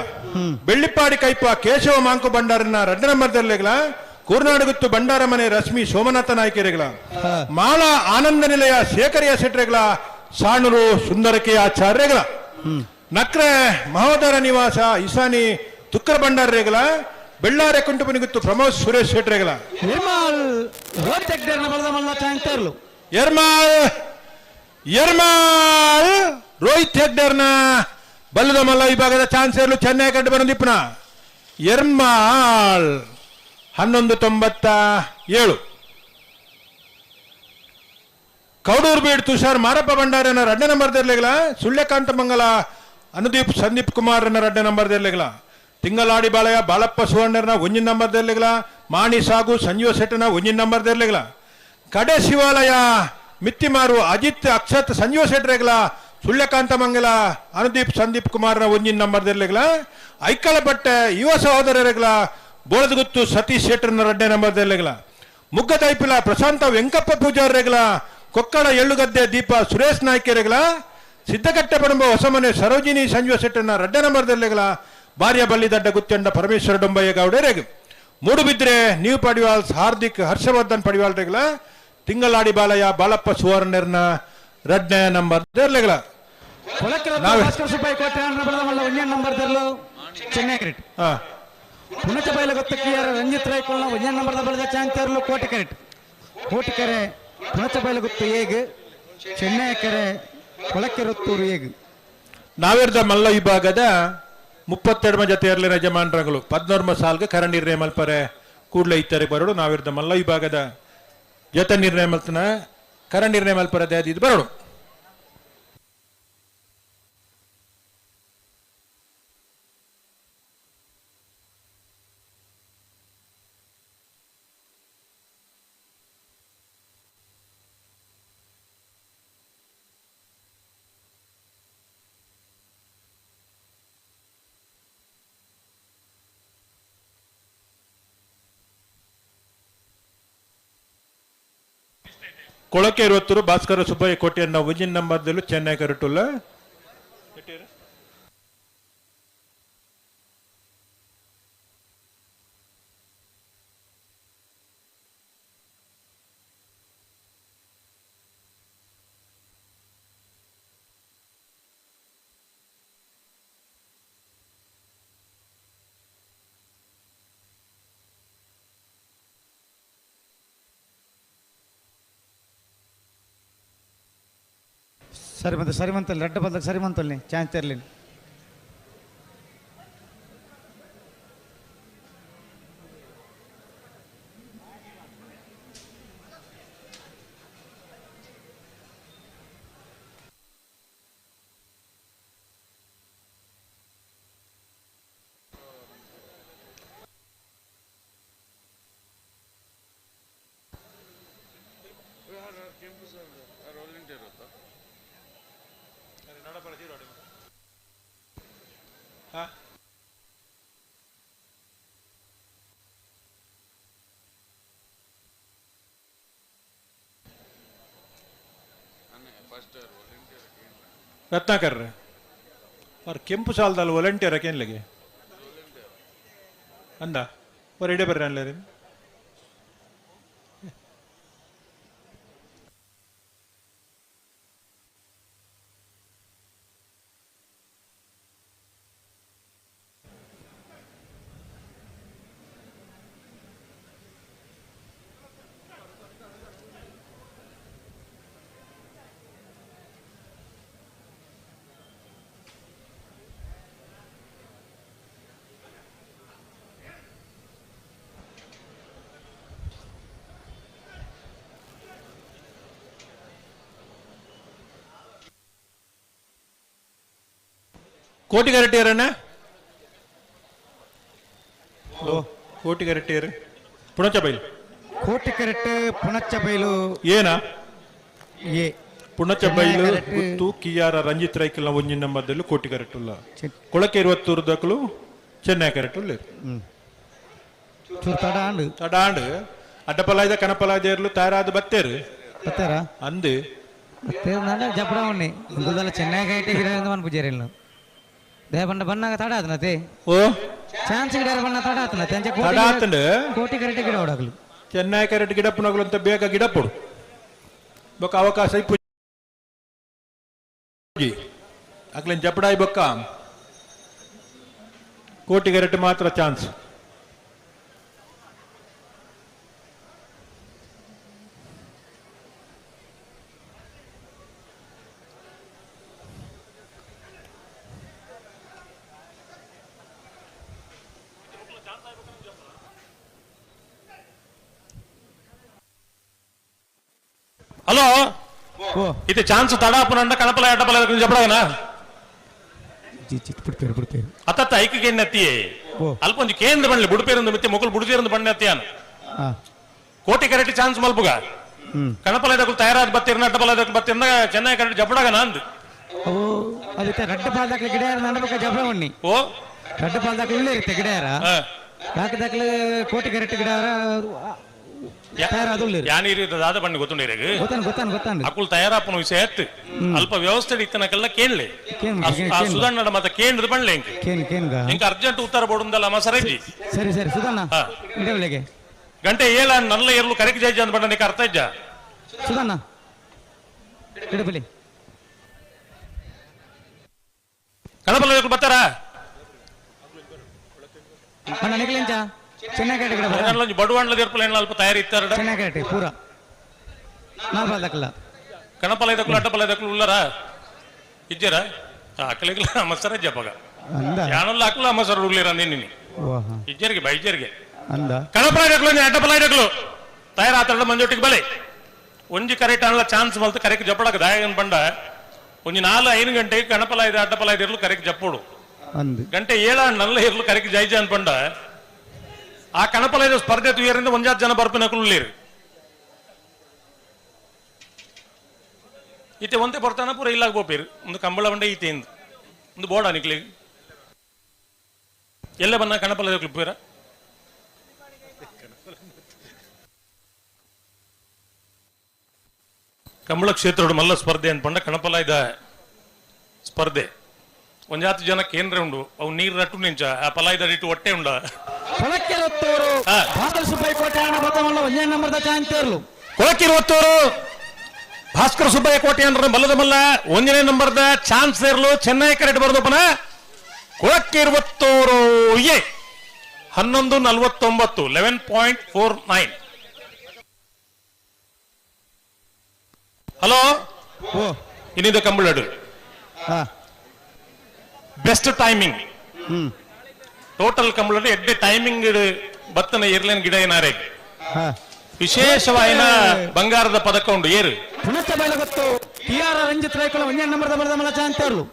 ಬೆಳ್ಳಿಪಾಡಿ ಕೈಪ ಕೇಶವ ಮಾಂಕು ಬಂಡಾರನ ರಡ್ನ ನಂಬರ್ದಲ್ಲೆಗಳ ಕೂರ್ನಾಡುಗುತ್ತು ಬಂಡಾರ ಮನೆ ರಶ್ಮಿ ಸೋಮನಾಥ ನಾಯ್ಕರೆಗಳ ಮಾಳಾ ಆನಂದ ನಿಲಯ ಶೇಖರಿಯ ಶೆಟ್ರೆಗಳ ಸಾಣೂರು ಸುಂದರಕೆ ಆಚಾರ್ಯಗಳ ನಕ್ರೆ ಮಹೋದರ ನಿವಾಸ ಇಸಾನಿ ತುಕ್ಕರ ಭಂಡಾರಗಳ ಬೆಳ್ಳಾರೆ ಕುಂಟುಪನಿಗುತ್ತು ಪ್ರಮೋದ್ ಸುರೇಶ್ ಶೆಟ್ರೆಗಳ ಎರ್ಮಾಲ್ ಎರ್ಮಾಲ್ ರೋಹಿತ್ ಹೆಗ್ಡರ್ನ ಬಲ್ಲದ ಮಲ್ಲ ವಿಭಾಗದ ಚಾನ್ಸರ್ಲು ಚೆನ್ನೈ ಕಂಡು ಬಂದಿಪ್ಪನ ಎರ್ಮಾಲ್ 11:97. ಕೌಡೂರು ಬೀಡ್ ತುಷಾರ್ ಮಾರಪ್ಪ ಭಂಡಾರನ ರಡ್ಡ ನಂಬರ್ ದರ್ಲೆಗಳ ಸುಳ್ಯಕಾಂತ ಮಂಗಲ ಅನುದೀಪ್ ಸಂದೀಪ್ ಕುಮಾರ್ನ ರಡ್ಡ ನಂಬರ್ ದರ್ಲೆಗಳ ತಿಂಗಳಾಡಿ ಬಾಳೆಯ ಬಾಳಪ್ಪ ಸುವರ್ಣರ್ನ ಒಂಜಿನ ನಂಬರ್ ದರ್ಲೆಗಳ ಮಾಣಿ ಸಾಗು ಸಂಜೀವ ಶೆಟ್ಟನ ಒಂಜಿನ ನಂಬರ್ ದರ್ಲೆಗಳ ಕಡೆ ಶಿವಾಲಯ ಮಿತ್ತಿಮಾರು ಅಜಿತ್ ಅಕ್ಷತ್ ಸಂಜೀವ ಶೆಟ್ರೆಗಳ ಸುಳ್ಯಕಾಂತ ಮಂಗಲ ಅನುದೀಪ್ ಸಂದೀಪ್ ಕುಮಾರ್ನ ಒಂಜಿನ ನಂಬರ್ ದರ್ಲೆಗಳ ಐಕಳ ಬಟ್ಟೆ ಯುವ ಸಹೋದರರೆಗಳ ಬೋಳದಗುತ್ತು ಸತೀಶ್ ಶೆಟ್ಟರ್ನ ರಡ್ಡೆ ನಂಬರ್ ದರ್ಲೆಗಳ ಮುಗ್ಗದೈಪಿಲ ಪ್ರಶಾಂತ ವೆಂಕಪ್ಪ ಪೂಜಾರ್ರೆಗಳ ಕೊಕ್ಕಡ ಎಳ್ಳುಗದ್ದೆ ದೀಪ ಸುರೇಶ್ ನಾಯ್ಕೆರೆಗಳ ಸಿದ್ದಕಟ್ಟೆ ಪಡಂಬ ಹೊಸಮನೆ ಸರೋಜಿನಿ ಸಂಜೀವ ಶೆಟ್ಟನ ರಡ್ಡ ನಂಬರ್ದಲ್ಲೆಗಳ ಭಾರ್ಯ ಬಲ್ಲಿದಡ್ಡ ಗುತ್ತಂಡ ಪರಮೇಶ್ವರ ಡೊಂಬಯ್ಯ ಗೌಡರೆಗ್ ಮೂಡುಬಿದ್ರೆ ನೀವು ಪಡಿವಾಲ್ ಹಾರ್ದಿಕ್ ಹರ್ಷವರ್ಧನ್ ಪಡಿವಾಲ್ರೆಗಳ ತಿಂಗಳಾಡಿ ಬಾಲಯ್ಯ ಬಾಲಪ್ಪ ಸುವರ್ಣರ್ನ ರಡ್ಡ ನಂಬರ್ ದರ್ಲೆಗಳ ರಂಜಿತ್ ರಾಯ್ಕೊಳ್ಳ ಒಂದೇ ನಂಬರ್ ಬಲದ ಚಾನ್ಸರ್ಲು ಕೋಟಿ ಕರೆಟ್ ಕೋಟಿಕೆರೆ ಪುಣಚಬೈಲಗುತ್ತು ಏಗ್ ಚೆನ್ನೈ ಕೆರೆ ಕೊಳಕೆರತ್ತೂರು ಏಗ್. ನಾವಿರ್ದ ಮಲ್ಲ ವಿಭಾಗದ 32 ಜೊತೆಯರ್ಲಿನ ಯಜಮಾನ್ರಗಳು 14 ಸಾಲ್ಗೆ ಕರ ನಿರ್ಣಯ ಮಲ್ಪರೆ ಕೂಡಲೇ ಇತ್ತಾರೆ ಬರೋಡು. ನಾವಿರ್ದ ಮಲ್ಲ ವಿಭಾಗದ ಜೊತೆ ನಿರ್ಣಯ ಮಲ್ತನ ಕರ ನಿರ್ಣಯ ಮಲ್ಪರೆ ಇದು ಬರೋಡು. ಕೊಳಕೆ ಇರುವತ್ತರು ಭಾಸ್ಕರ ಸುಬ್ಬಯ್ಯ ಕೋಟೆಯನ್ನ ಒಂಜಿನ ನಂಬರ್ದಲ್ಲೂ ಚೆನ್ನೈ ಕರಟುಲ್ಲ. ಸರಿ ಬಂತು ಸರಿ ಬಂತಲ್ಲಿ ರಡ್ಡ ಬಂದಾಗ ಸರಿ ಬಂತಲ್ಲಿ ಚಾನ್ಸ್ ಇರಲಿ. ರತ್ನಾಕರ್ ಅವ್ರು ಕೆಂಪು ಸಾಲದಲ್ಲಿ ವಾಲಂಟಿಯರ್ ಕೇನ್ಲೆಗೆ ಅಂದ ಅವ್ರು ಇಡೇ ಬರ್ರಿ ಅಲ್ಲ. ಕೋಟಿಗರಟ್ಟಿಯರಣ್ಣ ಕೋಟಿಗರಟ್ಟಿಯರು ಪುಣಚ ಬೈಲು ಕೋಟಿಕರೆಟ್ ಪುಣಚ ಬೈಲು ಏನ ಎ ಪುಣಚ ಬೈಲು ಗುತ್ತು ಕಿಯಾರ ರಂಜಿತ್ ರೈಕಲ್ನ ಒಂಜಿನ ನಂಬರ್ದಲ್ಲೂ ಕೋಟಿಗರಟ್ಟುಲ್ಲ ಕೊಳಕೆ ಇರುವತ್ತೂರು ದಕ್ಕಲು ಚೆನ್ನೈ ಕರೆಟ್ಟುಲ್ಲ. ತಡಾಂಡು ತಡಾಂಡು ಅಡ್ಡಪಲಾಯ್ದ ಕನಪಲಾಯ್ದ ಇರಲು ತಯಾರಾದ ಬತ್ತೇರು ಬತ್ತೇರಾ ಅಂದು ಬತ್ತೇರು ಜಪಡ ಉಣ್ಣಿ ಇಂದುದಲ್ಲ ಚೆನ್ನೈ ಕೈಟೆ ಗಿಡ ಮನ್ಪುಜೇರಿಲ್ಲ ದೇಪಂಡ ಬನ್ನಾಗ ತಡ ಆತನತೆ ಓ ಚಾನ್ಸ್ ಗಿಡ ಬಣ್ಣ ತಡ ಆತನತೆ ಅಂಚೆ ತಡ ಆತಂಡು ಕೋಟಿ ಕರೆಟ್ ಗಿಡ ಹೊಡಗಲು ಚೆನ್ನೈ ಕರೆಟ್ ಗಿಡಪ್ಪನಗಲು ಅಂತ ಬೇಗ ಗಿಡಪ್ಪಡು ಬೊಕ್ಕ ಅವಕಾಶ ಇಪ್ಪು ಅಕ್ಲೇನ್ ಜಪಡಾಯಿ ಬೊಕ್ಕ ಕೋಟಿ ಕರೆಟ್ ಮಾತ್ರ ಚಾನ್ಸ್. ಹಲೋ ಇದು ಚಾನ್ಸ್ ತಡಾಪುನಂಡ ಕಣಪಲ ಎಡ್ಡಪಲ ಜಪಡಗನ ಅತ್ತತ್ತ ಐಕಿಗೆ ಎತ್ತಿ ಅಲ್ಪ ಒಂಜಿ ಕೇಂದ್ರ ಬಂಡ್ಲಿ ಬುಡುಪೇರಂದು ಮಿತ್ತೆ ಮೊಕಲು ಬುಡುಜೇರಂದು ಬಂಡೆ ಅತ್ತಿಯಾನ ಕೋಟಿ ಕರೆಕ್ಟ್ ಚಾನ್ಸ್ ಮಲ್ಪುಗ ಕಣಪಲ ಎಡಕುಲು ತಯಾರಾದ ಬತ್ತಿರ್ನ ಅಡ್ಡಪಲ ಎಡಕುಲು ಬತ್ತಿರ್ನ ಚೆನ್ನೈ ಕರೆಕ್ಟ್ ಜಪಡಗನ ಅಂದು ಅದಕ್ಕೆ ರಡ್ಡ ಪಾಲ್ದಾಕ್ಲೆ ಗಿಡ ನಡಬೇಕ ಜಪಡ ಉಣ್ಣಿ ಓ ರಡ್ಡ ಪಾಲ್ದಾಕ್ಲೆ ಉಳ್ಳೆ ಇರುತ್ತೆ ಗಿಡ ಬಾಕಿ ದಾಖಲೆ ಕೋಟಿ ಕರೆಕ್ಟ್ ಗಿಡ ಯಾನೀರು ದಾದ ಬಣ್ಣ ಗೊತ್ತುಂಡಿರೇಗ ಗೊತ್ತಾನ ಗೊತ್ತಾನ ಗೊತ್ತಾನ ಅಕುಲ್ ತಯಾರಾಪನ ವಿಷಯ ಎತ್ತು ಅಲ್ಪ ವ್ಯವಸ್ಥೆ ಇತ್ತನಕೆಲ್ಲ ಕೇಳಲಿ ಆ ಸುಧಣ್ಣಡ ಮತ್ತೆ ಕೇಂದ್ರ ಬಣ್ಲೆ ಇಂಕ ಕೇನ್ ಕೇನ್ಗ ಇಂಕ ಅರ್ಜೆಂಟ್ ಉತ್ತರ ಬೋಡುಂದಲ್ಲ ಮಸರಜ್ಜಿ. ಸರಿ ಸರಿ ಸುಧಣ್ಣ ಇಡವಲೆಗೆ ಗಂಟೆ ಏಳ ನಲ್ಲ ಏರ್ಲು ಕರೆಕ್ ಜೈಜ ಅಂತ ಬಣ್ಣ ನಿಕ ಅರ್ಥ ಇಜ್ಜ ಸುಧಣ್ಣ ಇಡಬಲಿ ಕಣಬಲ ಬರ್ತಾರ ಅಣ್ಣ ನಿಕಲಿಂಚ ಚೆನ್ನೈ ಕರೆಕ್ಟ್ ಗಿಡ ಬರ ಬಡವಾಂಡ್ಲ ದೇರ್ಪಲ ಅಲ್ಪ ತಯಾರಿ ಇತ್ತಾರ ಚೆನ್ನೈ ಕರೆಕ್ಟ್ ಪೂರ ನಾಲ್ಕು ದಕ್ಕಲ ಕಣಪಲ ಇದಕ್ಕಲು ಅಡ್ಡಪಲ ಇದಕ್ಕಲು ಉಲ್ಲರ ಇಜ್ಜರ ಅಕ್ಕಲಿಗಲ ಮಸರ ಜಪಗ ಅಂದ ಯಾನಲ್ಲ ಅಕ್ಕಲ ಮಸರ ಉಳ್ಳಿರ ನಿನ್ನಿ ಇಜ್ಜರಿಗೆ ಬೈ ಇಜ್ಜರಿಗೆ ಅಂದ ಕಣಪಲ ಇದಕ್ಕಲು ಅಡ್ಡಪಲ ಇದಕ್ಕಲು ತಯಾರಾತಡ ಮಂಜೊಟ್ಟಿಗೆ ಬಲೆ ಒಂಜಿ ಕರೆಕ್ಟ್ ಅನ್ಲ ಚಾನ್ಸ್ ಮಲ್ತು ಕರೆಕ್ಟ್ ಜಪಡಕ ದಾಯಗನ್ ಬಂಡ ಒಂಜಿ 4-5 ಗಂಟೆಗೆ ಕಣಪಲ ಇದೆ ಅಡ್ಡಪಲ ಇದಿರ್ಲು ಕರೆಕ್ಟ್ ಜಪ್ಪೋಡು ಗಂಟೆ 7 ನಲ್ಲ ಇರ್ಲು ಕರೆಕ್ಟ್ ಜೈಜ ಅನ್ಪಂಡ ಆ ಕಣಪಲ ಇದು ಸ್ಪರ್ಧೆ ತುಯರಿಂದ ಒಂಜಾತ್ ಜನ ಬರ್ಪಿನಕುಲ್ಲೇರು ಇತ್ತೆ ಒಂತೆ ಬರ್ತಾನ ಪೂರ ಇಲ್ಲಾಗ ಬೋಪೇರು ಒಂದು ಕಂಬಳ ಬಂಡೆ ಈತೆ ಇಂದು ಒಂದು ಬೋರ್ಡ್ ಅನಿಕ್ಲಿ ಎಲ್ಲ ಬನ್ನ ಕಣಪಲ ಪೂರ ಕಂಬಳ ಕ್ಷೇತ್ರೋಡು ಮಲ್ಲ ಸ್ಪರ್ಧೆ ಅನ್ಪಂಡ ಕಣಪಲ ಇದ ಸ್ಪರ್ಧೆ ಒಂಜಾತಿ ಜನ ಕೇಂದ್ರ ಉಂಡು ಅವು ನೀರು ರಟ್ಟು ನಿಂಚ ಆ ಪಲಾಯ್ದ ಇಟ್ಟು ಹೊಟ್ಟೆ ಉಂಡ ಕೊಳಕಿರುವತ್ತೂರು ಭಾಸ್ಕರ ಸುಬ್ಬಯ್ಯ ಕೋಟೆ ಅಂದ್ರೆ ಮಲ್ಲದ ಮಲ್ಲ ಒಂದನೇ ನಂಬರ್ದ ಚಾನ್ಸ್ ಇರಲು ಚೆನ್ನೈ ಕರೆಕ್ಟ್ ಬರದಪ್ಪನ ಕೊಳಕಿರುವತ್ತೂರು ಎ 11:49 11.49. ಹಲೋ ಇನ್ನಿದ ಕಂಬಳಡು ಬೆಸ್ಟ್ ಟೈಮಿಂಗ್ ಟೋಟಲ್ ಕಂಬಳಡು ಎಡ್ಡೆ ಟೈಮಿಂಗ್ ಬತ್ತನ ಏರ್ಲೈನ್ ಗಿಡ ಏನಾರೆ ವಿಶೇಷವಾಯಿನ ಬಂಗಾರದ ಪದಕ ಉಂಡು ಏರು ಪುಣಚ ಬೈಲುಗುತ್ತು ಕೆ ಆರ್ ರಂಜಿತ್ ರೈಕಲ್ ಒಂದೇ ನಂಬರ್ದ ಬಲದ ಮಲ್ಲ ಚಾನ್ಸ್ ಇರಲು.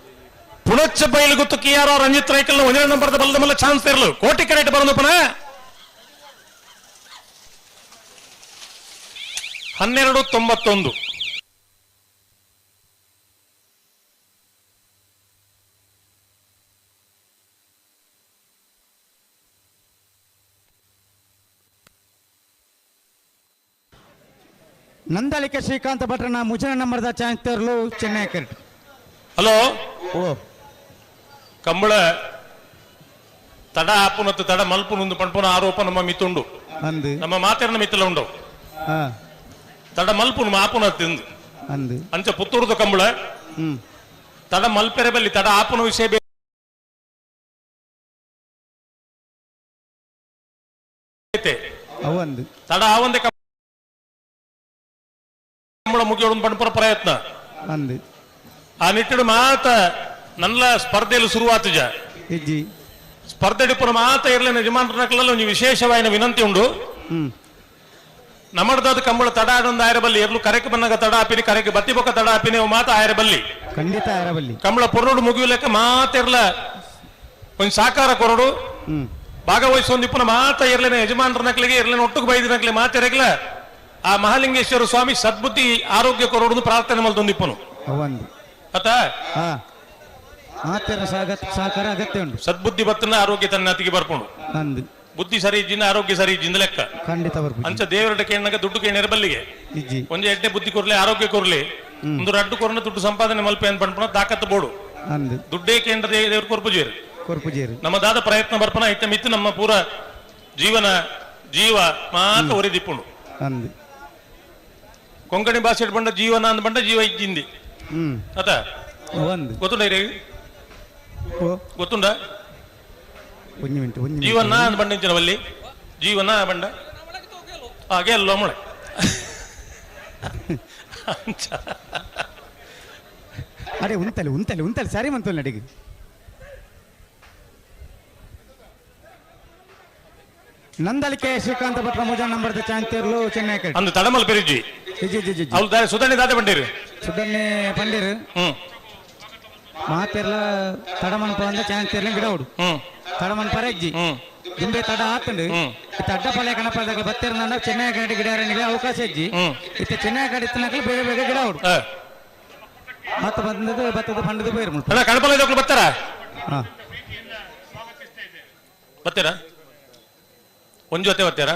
ಪುಣಚ ಬೈಲುಗುತ್ತು ಕೆ ಆರ್ ರಂಜಿತ್ ರೈಕಲ್ ಒಂದೇ ನಂಬರ್ದ ಬಲದ ಮಲ್ಲ ಚಾನ್ಸ್ ಇರಲು ಕೋಟಿ ಕರೆಕ್ಟ್ ಬರೋದಪ್ಪನ 12:91. ನಂದಳಿಕೆ ಶ್ರೀಕಾಂತ ಭಟ್ರನ ಮುಜನ ನಂಬರ್ದ ಚಾನ್ಸ್ ತೇರ್ಲು ಚೆನ್ನೈ ಕರೆಟ್. ಹಲೋ ಓ ಕಂಬಳ ತಡ ಆಪುನತ್ತು ತಡ ಮಲ್ಪುನೊಂದು ಪಣ್ಪುನ ಆರೋಪ ನಮ್ಮ ಮಿತ್ತುಂಡು ಅಂದು ನಮ್ಮ ಮಾತೆರನ ಮಿತ್ತಲ ಉಂಡು ತಡ ಮಲ್ಪುನು ಆಪುನ ತಿಂದು ಅಂದು ಅಂಚ ಪುತ್ತೂರುದ ಕಂಬಳ ತಡ ಮಲ್ಪೆರೆ ಬಲ್ಲಿ ತಡ ಆಪುನ ವಿಷಯ ಬೇತೆ ಅವಂದು ತಡ ಆವಂದೆ ಕಂಬಳ ಮುಗಿಯೋಡು ಪಣ್ಪುನ ಪ್ರಯತ್ನ ಅಂದು ಆ ನಿಟ್ಟಿಡು ಮಾತ ನಲ್ಲ ಸ್ಪರ್ಧೆಯಲ್ಲಿ ಶುರುವಾತುಜ ಇಜ್ಜಿ ಸ್ಪರ್ಧೆ ಡಿಪ್ಪುನ ಮಾತ ಇರಲಿನ ಯಜಮಾನರನಕಲಲ್ಲ ಒಂಜಿ ವಿಶೇಷವಾಯಿನ ವಿನಂತಿ ಉಂಡು ನಮ್ಮಡ್ದಾದ ಕಂಬಳ ತಡ ಆಡೊಂದು ಆಯರಬಲ್ಲಿ ಎರ್ಲು ಕರೆಕ್ ಬನ್ನಾಗ ತಡ ಆಪಿನಿ ಕರೆಕ್ ಬತ್ತಿ ಬೊಕ್ಕ ತಡ ಆಪಿನಿ ಅವು ಮಾತ ಆಯರಬಲ್ಲಿ ಖಂಡಿತ ಆಯರಬಲ್ಲಿ ಕಂಬಳ ಪೊರಡು ಮುಗಿಯುಲೆಕ್ಕ ಮಾತಿರ್ಲ ಒಂಜಿ ಸಾಕಾರ ಕೊರಡು ಭಾಗವಹಿಸೊಂದು ಇಪ್ಪುನ ಮಾತ ಇರ್ಲಿನ ಯಜಮಾನರನಕಲಿಗೆ ಇರ್ಲಿನ ಒಟ್ಟುಗು ಬೈದಿನಕಲಿ ಮಾತೆರಗ್ಲ ಆ ಮಹಾಲಿಂಗೇಶ್ವರ ಸ್ವಾಮಿ ಸದ್ಬುದ್ಧಿ ಆರೋಗ್ಯ ಕೊರಡು ಪ್ರಾರ್ಥನೆ ಮಲ್ತೊಂದು ಇಪ್ಪನು ಅವಂದು ಅತ ಮಾತೆರ ಸಹಕಾರ ಅಗತ್ಯ ಉಂಟು ಸದ್ಬುದ್ಧಿ ಬತ್ತನ ಆರೋಗ್ಯ ತನ್ನ ಅತಿಗೆ ಬರ್ಪುಂಡು ಅಂದು ಬುದ್ಧಿ ಸರಿ ಇಜ್ಜಿನ ಆರೋಗ್ಯ ಸರಿ ಇಜ್ಜಿಂದ ಲೆಕ್ಕ ಖಂಡಿತ ಬರ್ಪು ಅಂಚ ದೇವರ ಕೇಣ್ಣಗ ದುಡ್ಡು ಕೇಣಿರ ಬಲ್ಲಿಗೆ ಇಜ್ಜಿ ಒಂಜಿ ಎಡ್ಡೆ ಬುದ್ಧಿ ಕೊರ್ಲಿ ಆರೋಗ್ಯ ಕೊರ್ಲಿ ಒಂದು ರಡ್ಡು ಕೊರ್ನ ದುಡ್ಡು ಸಂಪಾದನೆ ಮಲ್ಪೆ ಅಂತ ಪಣ್ಪುನ ತಾಕತ್ತು ಬೋಡು ಅಂದು ದುಡ್ಡೇ ಕೇಂದ್ರ ದೇವ್ರ ಕೊರ್ಪುಜೇರು ಕೊರ್ಪುಜೇರು ನಮ್ಮ ದಾದ ಪ್ರಯತ್ನ ಬರ್ಪನ ಐತ ಮಿತ್ತು ನಮ್ಮ ಪೂರ ಜೀವನ ಜೀವ ಮಾತ ಒರಿದಿಪ್ಪುಂಡು ಅಂದು ಕೊಂಕಣಿ ಭಾಷೆ ಬಂಡ ಜೀವನ ಅಂದ ಬಂಡ ಜೀವ ಇಜ್ಜಿಂದಿ ಅತ ಒಂದು ಗೊತ್ತುಂಡ ಗೊತ್ತುಂಡ ಒಂಜಿ ಮಿನಿಟ್ ಒಂಜಿ ಜೀವನ ಅಂದ ಬಂಡ ಇಂಚಿನ ಬಲ್ಲಿ ಜೀವನ ಬಂಡ ಹಾಗೆ ಅಲ್ಲೋ ಮೊಳೆ ಅರೆ ಉಂತಲೆ ಉಂತಲೆ ಉಂತಲೆ ಸರಿ ಮಂತಲ್ ನಡಿಗೆ ನಂದಳಿಕೆ ಶ್ರೀಕಾಂತ ಭಟ್ರ ಮುಜಾ ನಂಬರ್ದ ಚಾಂತೇರ್ಲು ಚೆನ್ನೈ ಕಡೆ ಅಂದು ತಡಮಲ್ ಪೆರಿಜಿ ಜಿ ಜಿ ಜಿ ಅವ್ಲು ದಾರೆ ಸುಧಣ್ಣಿ ದಾದೆ ಬಂಡೀರು ಸುಧಣ್ಣಿ ಪಂಡೀರು ಮಾತೆರ್ಲ ತಡಮನ್ಪ ಅಂದ ಚಾಂತೇರ್ಲ ಗಿಡ ಉಡು ತಡಮನ್ ಪರಜ್ಜಿ ದುಂಬೆ ತಡ ಆತಂಡು ಇತ್ತ ಅಡ್ಡ ಪಲ್ಯ ಕಣಪದಾಗ ಬತ್ತೇರ್ನ ಚೆನ್ನೈ ಕಡೆ ಗಿಡ ಅವಕಾಶ ಇಜ್ಜಿ ಇತ್ತ ಚೆನ್ನೈ ಕಡೆ ಇತ್ತನಕಲು ಬೇಗ ಬೇಗ ಗಿಡ ಉಡು ಮತ್ತ ಬಂದದ್ದು ಬತ್ತದ ಪಂಡದ ಬೇರೆ ಅಣ್ಣ ಕಣಪಲ್ಯ ಬರ್ತಾರ ಬರ್ತೀರಾ ಒಂದ್ ಜೊತೆ ಬರ್ತೀರಾ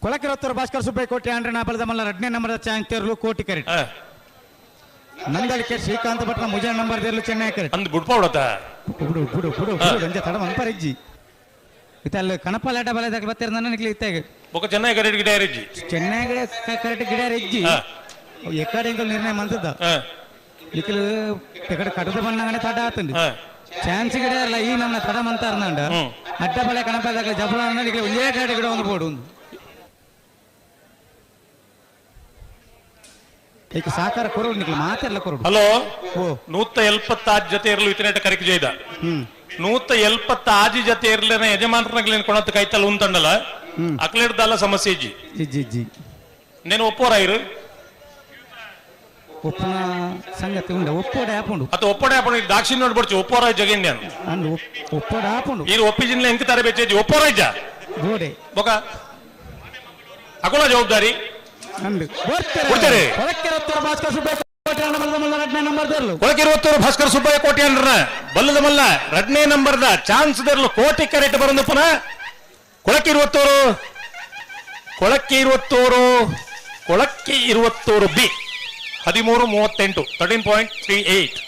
ಕೊಳಕಿರೊತ್ತರು ಭಾಸ್ಕರ್ ಸುಬ್ಬಯ್ಯ ಕೋಟಿ ಆಂಡ್ರನ ಬಲದ ಮಲ್ಲ ಎರಡನೇ ನಂಬರ್ ಚಾಂಗ್ ತೇರ್ಲು ಕೋಟಿ ಕರೆಟ್ ನಂದಳಿಕೆ ಶ್ರೀಕಾಂತ ಭಟ್ರ ಮುಜಾ ನಂಬರ್ ತೇರ್ಲು ಚೆನ್ನೈ ಕರೆಟ್ ಅಂದ್ ಬುಡ್ಪ ಬಿಡತ್ತ ಬಿಡು ಬಿಡು ಬಿಡು ಬಿಡು ಗಂಜ ತಡ ಮಂಪರಿಜ್ಜಿ ಇತ್ತ ಅಲ್ಲಿ ಕಣಪಲ್ ಅಡ್ಡ ಬಲದಾಗ ಬತ್ತೀರ ನನಗೆ ಇತ್ತಾಗ ಬೊಕ ಚೆನ್ನೈ ಕರೆಟ್ ಗಿಡ ಇಜ್ಜಿ ಚೆನ್ನೈ ಕರೆಟ್ ಗಿಡ ಇಜ್ಜಿ ಎಕ್ಕಡೆ ಇಂಕಲ್ ನಿರ್ಣಯ ಮಂತದ ಇಕ್ಕಲು ಎಕಡೆ ಕಟದ ಬಣ್ಣಗನೆ ತಡ ಆತಂడి ಚಾನ್ಸ್ ಗಿಡ ಇರಲ್ಲ ಈ ನಮ್ಮ ತಡ ಮಂತಾರ್ನಂಡ ಅಡ್ಡ ಬಳೆ ಕಣಪದಾಗ ಜಬಲ ಒಂದೇ ಕಡೆ ಗಿಡ ಒಂದು ಬೋಡು ಈಗ ಸಾಕಾರ ಕೊರಡು ನಿಕ್ಲು ಮಾತೆಲ್ಲ ಕೊರಡು. ಹಲೋ 176 ಜೊತೆ ಇರಲು ಇತನೇಟ ಕರೆಕ್ ಜೈದ 176 ಜೊತೆ ಇರಲಿನ ಯಜಮಾನರಗ್ಲೇನು ಕೊಣತ್ ಕೈತಲ್ಲ ಉಂತಂಡಲ್ಲ ಅಕ್ಲೇಡ್ದಲ್ಲ ಸಮಸ್ಯೆ ಇಜ್ಜಿ ಇಜ್ಜಿ ಇಜ್ಜಿ నేను ಒಪ್ಪೋರಾಯಿರು ಒಪ್ಪನ ಸಂಗತಿ ಉಂಡ ಒಪ್ಪೋಡೆ ಆಪುಂಡು ಅತ ಒಪ್ಪೋಡೆ ಆಪುಂಡು ದಾಕ್ಷಿಣ್ಯ ನೋಡ್ಬಿಡ್ಚು ಒಪ್ಪೋರಾಯ್ ಜಗಣ್ಯ ಅಂದು ಒಪ್ಪೋಡೆ ಆಪುಂಡು ಈ ಒಪ್ಪಿಜಿನ್ಲೆ ಎಂಕ ತಾರೆ ಬೆಚ್ಚೇಜಿ ಒಪ್ಪೋರಾಯ್ಜ ಗೋಡೆ ಬೊಕ ಅಕೊಳ ಜವಾಬ್ದಾರಿ ಅಂದು ಕೊಡ್ತಾರೆ. ಭಾಸ್ಕರ್ ಸುಬ್ಬಯ್ಯ ನಂಬರ್ ದೇರ್ಲು ಕೊಳಕಿರುವತ್ತೂರು ಭಾಸ್ಕರ್ ಸುಬ್ಬಯ್ಯ ಕೋಟಿ ಅಂದ್ರ ಬಲ್ಲದ ಮಲ್ಲ ಎರಡನೇ ನಂಬರ್ದ ಚಾನ್ಸ್ ದೇರ್ಲು ಕೋಟಿ ಕರೆಕ್ಟ್ ಬರಂದು ಪುನಃ ಕೊಳಕಿರುವತ್ತೂರು ಕೊಳಕ್ಕೆ ಕೊಳಕ್ಕೆ ಇರುವತ್ತೂರು ಬಿ 13.38 13.38.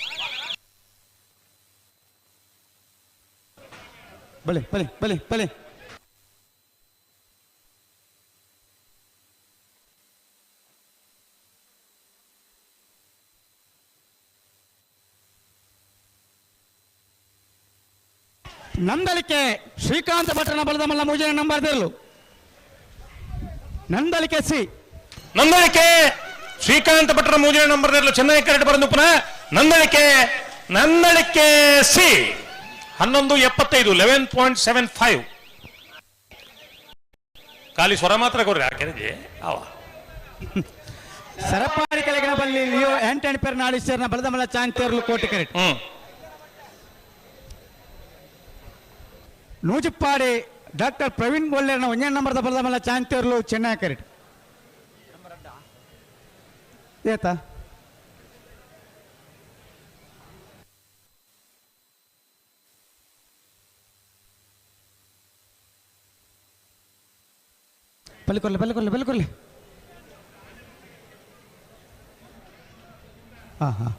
ಬಲೆ ಬಲೆ ಬಲೆ ಬಲೆ ನಂದಳಿಕೆ ಶ್ರೀಕಾಂತ ಭಟ್ರನ ಬಲದ ಮಲ್ಲ ಮೂಜನ ನಂಬರ್ ದೇರ್ಲು ನಂದಳಿಕೆ ಸಿ ನಂದಳಿಕೆ ಶ್ರೀಕಾಂತ ಭಟ್ರ ಮೂಜನ ನಂಬರ್ ದೇರ್ಲು ಚೆನ್ನೈ ಕರೆಕ್ಟ್ ಬರಂದು ಪುನಃ ನಂದಳಿಕೆ ನಂದಳಿಕೆ ಸಿ 11.75 11.75. ಖಾಲಿ ಸ್ವರ ಮಾತ್ರ ಕೊರ್ರಿ ಆ ಕೆರೆಜಿ ಅವ ಸರಪಾಡಿ ಕೆಳಗಿನ ಬಲ್ಲಿ ಲಿಯೋ ಆಂಟನಿ ಪೆರ್ನಾಡಿಸರ್ನ ಬಲದ ಮಲ್ಲ ಚಾಂತೇರ್ಲು ಕೋಟಿ ಕರೆಕ್ಟ್. ನೂಜಿಪ್ಪಾಡಿ ಡಾಕ್ಟರ್ ಪ್ರವೀಣ್ ಗೋಲ್ಲೇರ್ನ ಒಂದೇ ನಂಬರ್ದ ಬಲದ ಮಲ್ಲ ಚಾಂತೇರ್ಲು ಚೆನ್ನೈ ಕರೆಕ್ಟ್. ಏತಾ ಪಲ್ಲಿಕೊರ್ಲೆ ಪಲ್ಲಿಕೊರ್ಲೆ ಪಲ್ಲಿಕೊರ್ಲೆ. ಹಾಂ ಹಾಂ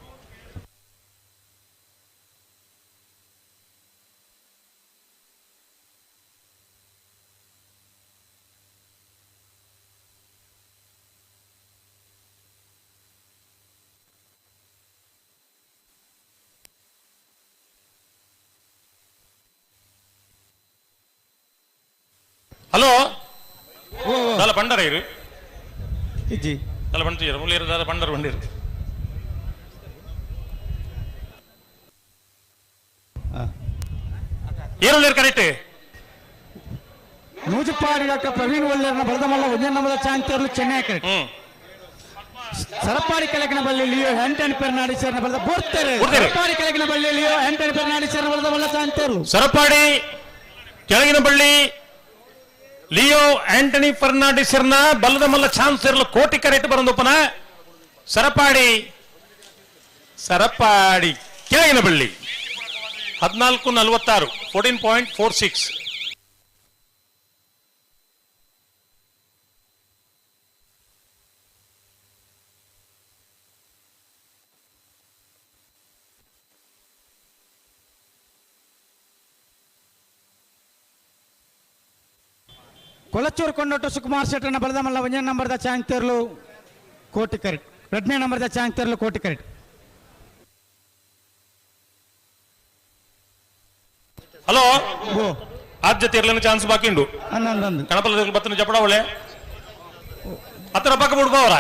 ಹಲೋ ದಾಲ ಬಂಡಾರ ಇರು ಇಜ್ಜಿ ದಾಲ ಬಂಡ ಮುಲ್ಲೇರು ದಾಲ ಬಂಡಾರ ಬಂಡಿರು. ಏರುಳ್ಳೇರು ಕರೆಕ್ಟ್. ನೂಜುಪಾಡಿ ಡಾಕ್ಟರ್ ಪ್ರವೀಣ್ ಒಳ್ಳೆಯರ್ನ ಬಲದಮಲ್ಲ ಒಂದೇ ಚಾಂತೇರ್ಲು ಚೆನ್ನೈ ಕರೆಕ್ಟ್. ಸರಪಾಡಿ ಕೆಳಗಿನ ಬಳ್ಳಿ ಲಿಯೋ ಆಂಟನಿ ಫೆರ್ನಾಂಡಿಸ್ ಬಲದ ಬೋರ್ತಾರೆ. ಸರಪಾಡಿ ಕೆಳಗಿನ ಬಳ್ಳಿ ಲಿಯೋ ಆಂಟನಿ ಫೆರ್ನಾಂಡಿಸ್ ಬಲದ ಮಲ್ಲ ಚಾಂತೇರ್ಲು. ಸರಪಾಡಿ ಕೆಳಗಿನ ಬಳ್ಳಿ ಲಿಯೋ ಆಂಟನಿ ಫರ್ನಾಂಡಿಸ್ನ ಬಲದ ಮಲ್ಲ ಚಾನ್ಸ್ ಇರಲು ಕೋಟಿ ಕರೆಕ್ಟ್ ಬರಂದೊಪ್ಪನ ಸರಪಾಡಿ ಸರಪಾಡಿ ಕೆಳಗಿನ ಬಳ್ಳಿ 14:46 14.46. ಕೊಳಚೂರು ಕೊಂಡೊಟ್ಟು ಸುಕುಮಾರ್ ಶೆಟ್ಟನ ಬಲದಮಲ್ಲ ಒಂದೇ ನಂಬರ್ದ ಚಾಂತೇರ್ಲು ಕೋಟಿ ಕರೆಕ್ಟ್. ಎರಡನೇ ನಂಬರ್ದ ಚಾಂತೇರ್ಲು ಕೋಟಿ ಕರೆಕ್ಟ್. ಹಲೋ ಆದ್ಯತೆ ಇರ್ಲಿನ ಚಾನ್ಸ್ ಬಾಕಿ ಉಂಡು. ಕಣಪಲ ಬತ್ತನ ಜಪಡ ಒಳ್ಳೆ ಹತ್ತಿರ ಪಕ್ಕ ಬಿಡ್ಬೋವರ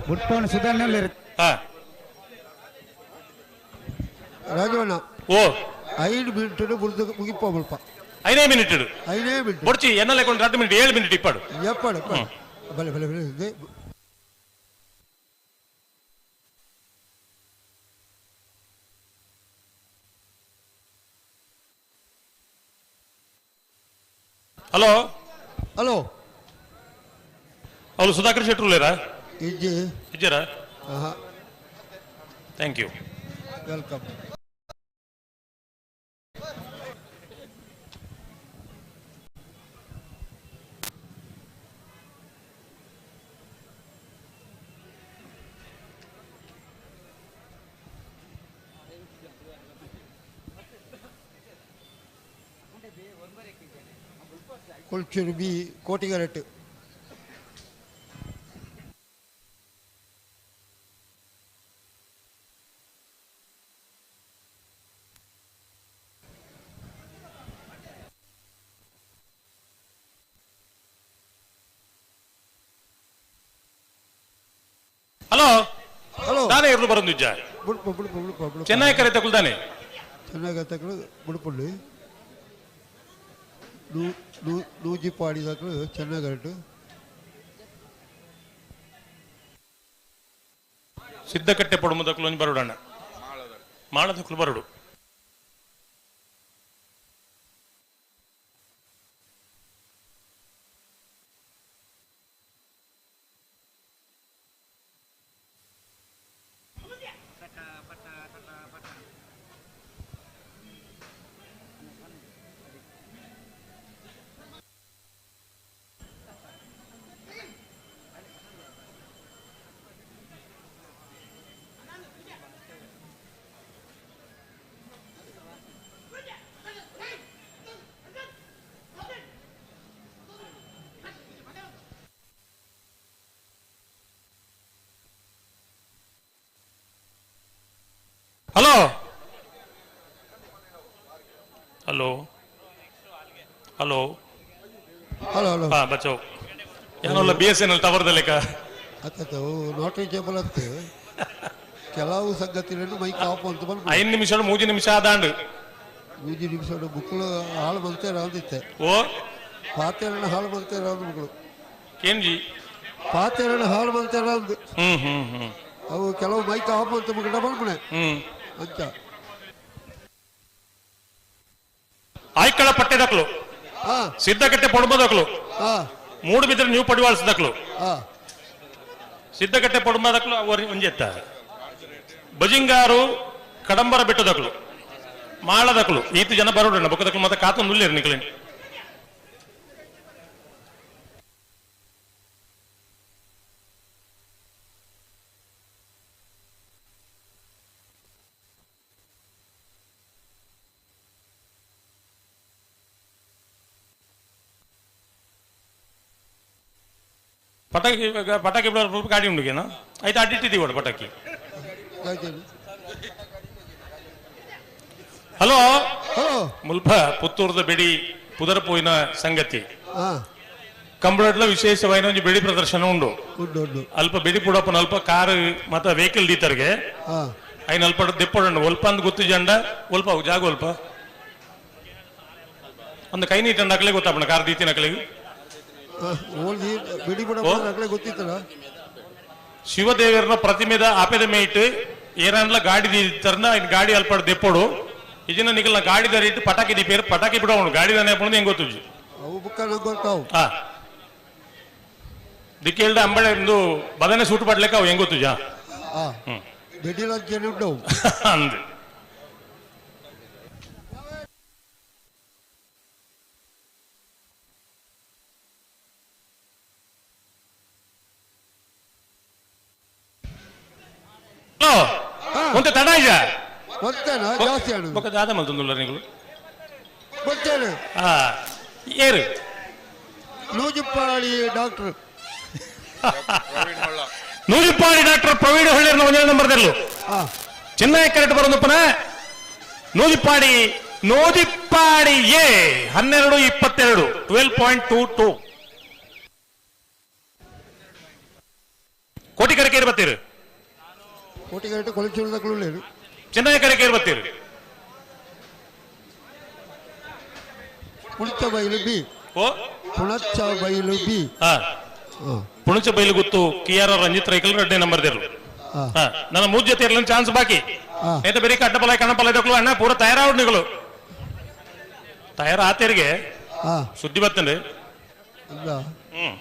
ಬುಡ್ಪವನ ಸುಧಾರಣೆ. ರಾಜವಣ್ಣ ಓ 5 ಮಿನಿಟ್ ಮುರಿದು ಮುಗಿಪ್ಪ ಮುಲ್ಪ 5 ಮಿನಿಟ್ 5 ಮಿನಿಟ್ ಬೊಡ್ಚಿ ಎನ್ನಲೆ ಕೊಂಡು 2 ಮಿನಿಟ್ 7 ಮಿನಿಟ್ ಇಪ್ಪಾಡು ಎಪ್ಪಾಡು ಬಲೆ ಬಲೆ ಬಲೆ. ಹಲೋ ಹಲೋ ಅವಳು ಸುಧಾಕರ್ ಶೆಟ್ಟರು ಇಜ್ಜಿ ಇಜ್ಜರಾ? Thank you. Welcome. Kolchur B Kotigarattu. Hello hello ದಾನೆ ಇರ್ಲು ಬರೋದು ನಿಜ ಬುಡ್ಪ ಬುಡ್ಪ ಬುಡ್ಪ ಬುಡ್ಪ ಚೆನ್ನೈ ಕರೆ ತಗೊಳ್ದಾನೆ ಚೆನ್ನಾಗಿ ತಗೊಳ್ಳು ಬುಡ್ಪುಳ್ಳಿ ನೂಜಿ ಪಾಡಿದಾಕಲು ಚೆನ್ನಾಗರಟು. ಸಿದ್ಧಕಟ್ಟೆ ಪಡುಮದಕ್ಕಲು ಒಂಜಿ ಬರೋಡಣ್ಣ ಮಾಳದಕ್ಕಲು ಬರೋಡು. Hello hello hello hello hello ಹಾ ಬಚಾವ್ ಏನಲ್ಲ ಬಿ ಎಸ್ ಎನ್ ಎಲ್ ಟವರ್ದ ಲೆಕ್ಕ ಅತ್ತ not reachable ಅಂತ ಕೆಲವು ಸಂಗತಿಗಳನ್ನು ಮೈಕ್ ಆಫ್ ಅಂತ ಬಂದು 5 ನಿಮಿಷ 3 ನಿಮಿಷ ಆದಾಂಡು 3 ನಿಮಿಷ ಬುಕ್ಗಳು ಹಾಳು ಬಂತೆ ರಾಂದಿತ್ತೆ. ಓ ಪಾತೆರಣ ಹಾಳು ಬಂತೆ ರಾಂದು ಮಗಳು ಕೇಂಜಿ ಪಾತೆರಣ ಹಾಳು ಬಂತೆ ರಾಂದು. ಹ್ಮ್ ಹ್ಮ್ ಹ್ಮ್ ಅವು ಕೆಲವು ಮೈಕ್ ಆಫ್ ಅಂತ ಮುಗಿಡ ಬಂದ್ಬಿಡೆ ಅಂತ. ಆಯ್ಕಳ ಪಟ್ಟೆದಕ್ಲು ಸಿದ್ಧಕಟ್ಟೆ ಪೊಡಂಬದಕ್ಲು ಮೂಡು ಬಿದ್ರೆ ನೀವು ಪಡಿವಾಳ್ಸದಕ್ಲು ಸಿದ್ಧಕಟ್ಟೆ ಪೊಡಂಬದಕ್ಲು ಅವರು ಒಂಜೆತ್ತ ಬಜಿಂಗಾರು ಕಡಂಬರ ಬೆಟ್ಟದಕ್ಲು ಮಾಳದಕ್ಲು ಈತ ಜನ ಬರೋಡಣ್ಣ ಬೊಕ್ಕದಕ್ಲು ಮತ್ತೆ ಕಾತೊಂದು ಉಲ್ಲೇರು ನಿಕ್ಲೇನು. ಪಟಾಕಿ ಪಟಾಕಿ ಗಾಡಿ ಉಂಡುಗೇನ ಆಯ್ತು ಅಡ್ಡಿಟ್ಟಿದ್ದೀವಿ ಓಡು ಪಟಾಕಿ. ಹಲೋ ಮುಲ್ಪ ಪುತ್ತೂರ್ದ ಬೆಡಿ ಪುದರಪೋಯಿನ ಸಂಗತಿ ಕಂಬಳಡ್ಲ ವಿಶೇಷವಾಯಿನ ಒಂಜಿ ಬೆಡಿ ಪ್ರದರ್ಶನ ಉಂಡು. ಅಲ್ಪ ಬೆಡಿ ಪುಡಪ್ಪನ ಅಲ್ಪ ಕಾರ್ ಮತ್ತ ವೆಹಿಕಲ್ ದೀತರ್ಗೆ ಐನ ಅಲ್ಪ ದೆಪ್ಪೊಡಂಡು ಒಲ್ಪ ಅಂದ್ ಗೊತ್ತು ಜಂಡ ಒಲ್ಪ ಜಾಗ ಒಲ್ಪ ಒಂದು ಕೈ ನೀಟಂಡ ಅಕ್ಲೆ ಗೊತ್ತಾಪಣ ಕಾರ್ ದೀತಿನ ಅಕ್ಲೆಗ್ ಶಿವದೇವರನ ಪ್ರತಿಮೆದ ಆಪೆದ ಮೇಟ್ ಏನಾನ್ಲ ಗಾಡಿ ದೀತರ್ನ ಗಾಡಿ ಅಲ್ಪ ದೆಪ್ಪೊಡು ಇಜಿನ ನಿಕಲ್ನ ಗಾಡಿ ದರಿಟ್ಟು ಪಟಾಕಿ ದೀಪೇರು ಪಟಾಕಿ ಬಿಡೋಣ ಗಾಡಿ ದನೆ ಹೆಂಗ್ ಗೊತ್ತುಜಿ ದಿಕ್ಕೇಳ್ದ ಅಂಬಳೆ ಒಂದು ಬದನೆ ಸೂಟ್ ಪಡ್ಲಿಕ್ಕೆ ಅವು ಹೆಂಗ್ ಗೊತ್ತುಜಾ ಅಂದ್ ಒಂತೆ ತಡ ಇಜ ಬೊಕ್ಕ ದಾದ ಮಲ್ತೊಂದುಲ್ಲ ನಿಕುಲು ಏರು ನೂಜಿಪ್ಪಾಡಿ ಡಾಕ್ಟರ್ ನೂಜಿಪ್ಪಾಡಿ ಡಾಕ್ಟರ್ ಪ್ರವೀಣ್ ಹೊಳ್ಳಿರ್ನ ಒಂದೇ ನಂಬರ್ ದೆಲ್ಲು ಚೆನ್ನೈ ಕರೆಕ್ಟ್ ಬರೋದಪ್ಪನ ನೂಜಿಪ್ಪಾಡಿ ನೂಜಿಪ್ಪಾಡಿ ಎ 12:22 12.22 ಕೋಟಿ ಕರೆಕೆ ಬರ್ತೀರಿ ಕೋಟಿ ಕರೆಕ್ಟ್ ಕೊಳಚೂರು ಚೆನ್ನೈ ಕರೆಕೆ ಬರ್ತೀರಿ ಪುಣಚ ಬೈಲು ಬಿ ಪುಣಚ ಬೈಲು ಬಿ ಪುಣಚ ಬೈಲು ಗೊತ್ತು ಕೆ ಆರ್ ರಂಜಿತ್ ರೈಕಲ್ ಎರಡನೇ ನಂಬರ್ ದೇರು ನನ್ನ ಮೂರು ಜೊತೆ ಇರಲಿ ಚಾನ್ಸ್ ಬಾಕಿ ಏತ ಬೇರೆ ಅಡ್ಡಪಲ ಕಣ್ಣಪಲ ಇದಕ್ಕೂ ಅಣ್ಣ ಪೂರ ತಯಾರಾವ್ ನಿಗಳು ತಯಾರ ಆತೇರಿಗೆ ಸುದ್ದಿ ಬರ್ತೇನೆ. ಹ್ಮ್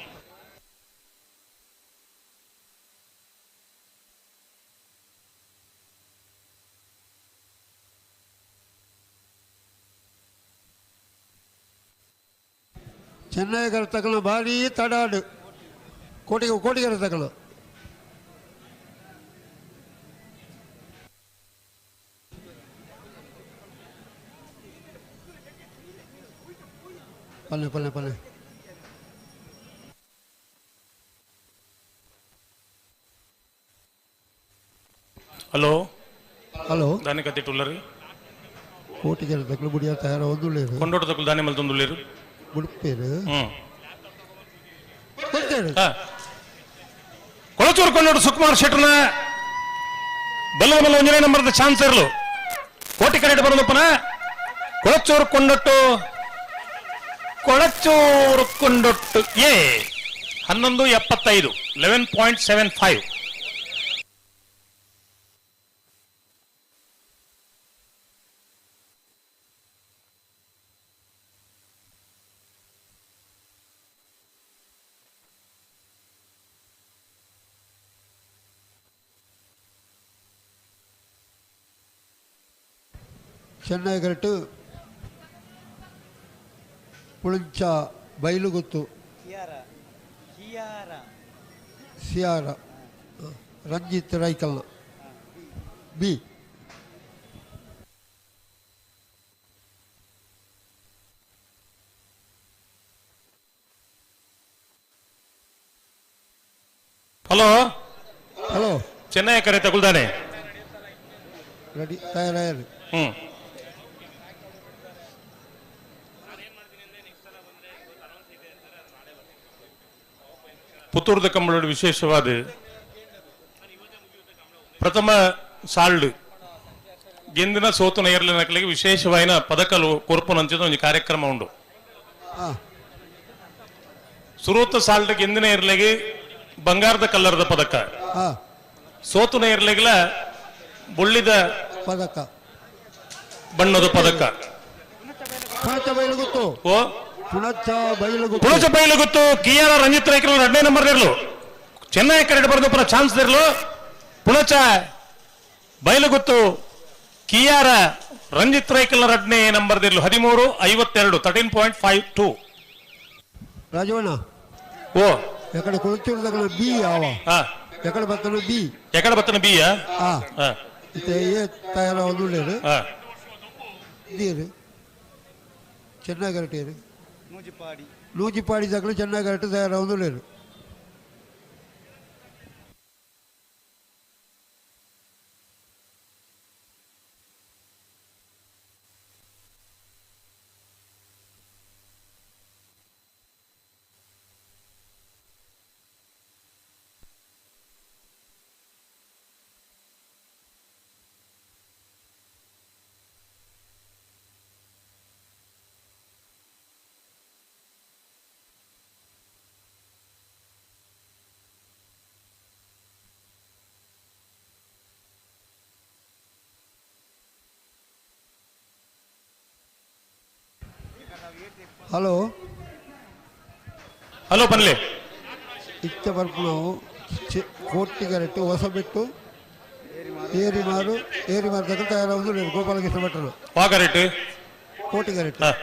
ಚೆನ್ನೈಗರ ತಕಲ ಭಾರಿ ತಡಾಡು ಕೋಟಿಗೆ ಕೋಟಿಗರ ತಕಲ ಪಲ್ಲೆ ಪಲ್ಲೆ ಪಲ್ಲೆ ಹಲೋ ಹಲೋ ದಾನಿ ಕತ್ತಿಟ್ಟುಲ್ಲರಿ ಕೋಟಿಗರ ತಕಲು ಬುಡಿಯ ತಯಾರ ಒಂದುಳ್ಳೇರು ಕೊಂಡೋಟ ತಕಲು ದಾನಿ ಮಲ್ತೊಂದುಳ್ಳೇರು ಬುಡುಪೇರು ಕೊಳಚೂರು ಕೊಂಡೋಡು ಸುಕುಮಾರ್ ಶೆಟ್ಟರ್ನ ಬಲ್ಲ ಬಲ್ಲ ಒಂದನೇ ನಂಬರ್ದ ಚಾನ್ಸ್ ಇರಲು ಕೋಟಿ ಕರೆಕ್ಟ್ ಬರೋದಪ್ಪನ ಕೊಳಚೂರು ಕೊಂಡೊಟ್ಟು ಕೊಳಚೂರು ಕೊಂಡೊಟ್ಟು ಎ 11.75 11.75 ಚೆನ್ನೈ ಕರೆಕ್ಟು ಪುಳಿಂಚ ಬೈಲುಗುತ್ತು ಸಿಯಾರ ರಂಜಿತ್ ರೈಕಲ್ನ B hello hello Chennai correct ತಗೊಳ್ದಾನೆ ರೆಡಿ ತಯಾರಾಯರು. ಹ್ಮ್ ಪುತ್ತೂರ್ದ ಕಂಬಳೋಡು ವಿಶೇಷವಾದ ಪ್ರಥಮ ಸಾಲ್ಡ್ ಗೆಂದಿನ ಸೋತುನ ಏರ್ಲಿನಕಲಿಗೆ ವಿಶೇಷವಾಯಿನ ಪದಕಲು ಕೊರ್ಪುನಂಚಿನ ಒಂದು ಕಾರ್ಯಕ್ರಮ ಉಂಡು. ಸುರೂತ ಸಾಲ್ಡ್ ಗೆಂದಿನ ಏರ್ಲಿಗೆ ಬಂಗಾರದ ಕಲ್ಲರದ ಪದಕ, ಸೋತುನ ಏರ್ಲಿಗೆಲ ಬುಳ್ಳಿದ ಪದಕ ಬಣ್ಣದ ಪದಕ. ಪುಣಚ ಬೈಲುಗುತ್ತು ಕೆ ಆರ್ ರಂಜಿತ್ ರೈಕಲ್ ಎರಡನೇ ನಂಬರ್ ಇರಲು ಚೆನ್ನೈ ಕರೆಕ್ಟ್ ಬರೆದು ಚಾನ್ಸ್ ಇರಲು ಪುಣಚ ಬೈಲುಗುತ್ತು ಕೆ ಆರ್ ರಂಜಿತ್ ರೈಕಲ್ ಎರಡನೇ ನಂಬರ್ ಇರಲು 13.52 13.52. ರಾಜವಣ್ಣ ಓ ಎಕಡೆ ಕೊಳಚೂರು ಬಿ ಯಾವ ಎಕಡೆ ಬತ್ತನ ಬಿ ಎಕಡೆ ಬತ್ತನ ಬಿ ತಯಾರ ನೀರು ಚೆನ್ನಾಗಿ ಕರೆಕ್ಟ್ ನೂಜಿಪಾಡಿ ತಕಲು ಚೆನ್ನಾಗಿ ಕರೆಕ್ಟ್ ತಯಾರಾವೊಂದುಳ್ಳೇರು. ಹಲೋ ಹಲೋ ಪನ್ಲೆ ಇತ್ತೆ ಬರ್ಪುನವು ಕೋಟಿಗರೆಟ್ಟು ಹೊಸಬೆಟ್ಟು ಏರಿಮಾರು ಏರಿಮಾರು ತಕ್ಕ ತಯಾರಾವುದು ಗೋಪಾಲಕೃಷ್ಣ ಭಟ್ಟರು ವಾಗರೆಟ್ಟು ಕೋಟಿಗರೆಟ್ಟು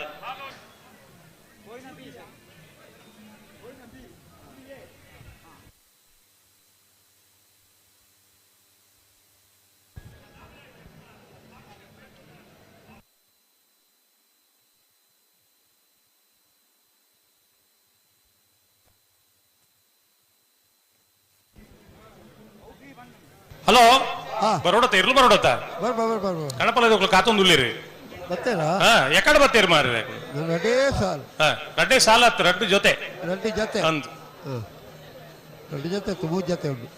ಹಲೋ ಬರೋಡತ್ತ ಇರ್ಲು ಬರೋಡತ್ತ ಬರ್ ಬರ್ ಬರ್ ಕಣಪಲ ಕಾತೊಂದು ಉಳ್ಳಿರಿ ಬತ್ತೇರಾ ಎಕಡೆ ಬತ್ತೀರಿ ಮಾರ್ರೆ ರಡ್ಡೇ ಸಾಲು ರಡ್ಡೆ ಸಾಲ ಹತ್ತು ರಡ್ಡು ಜೊತೆ ರಡ್ಡು ಜೊತೆ ಅಂದು ರಡ್ಡು ಜೊತೆ ಮೂರು ಜೊತೆ ಉಂಟು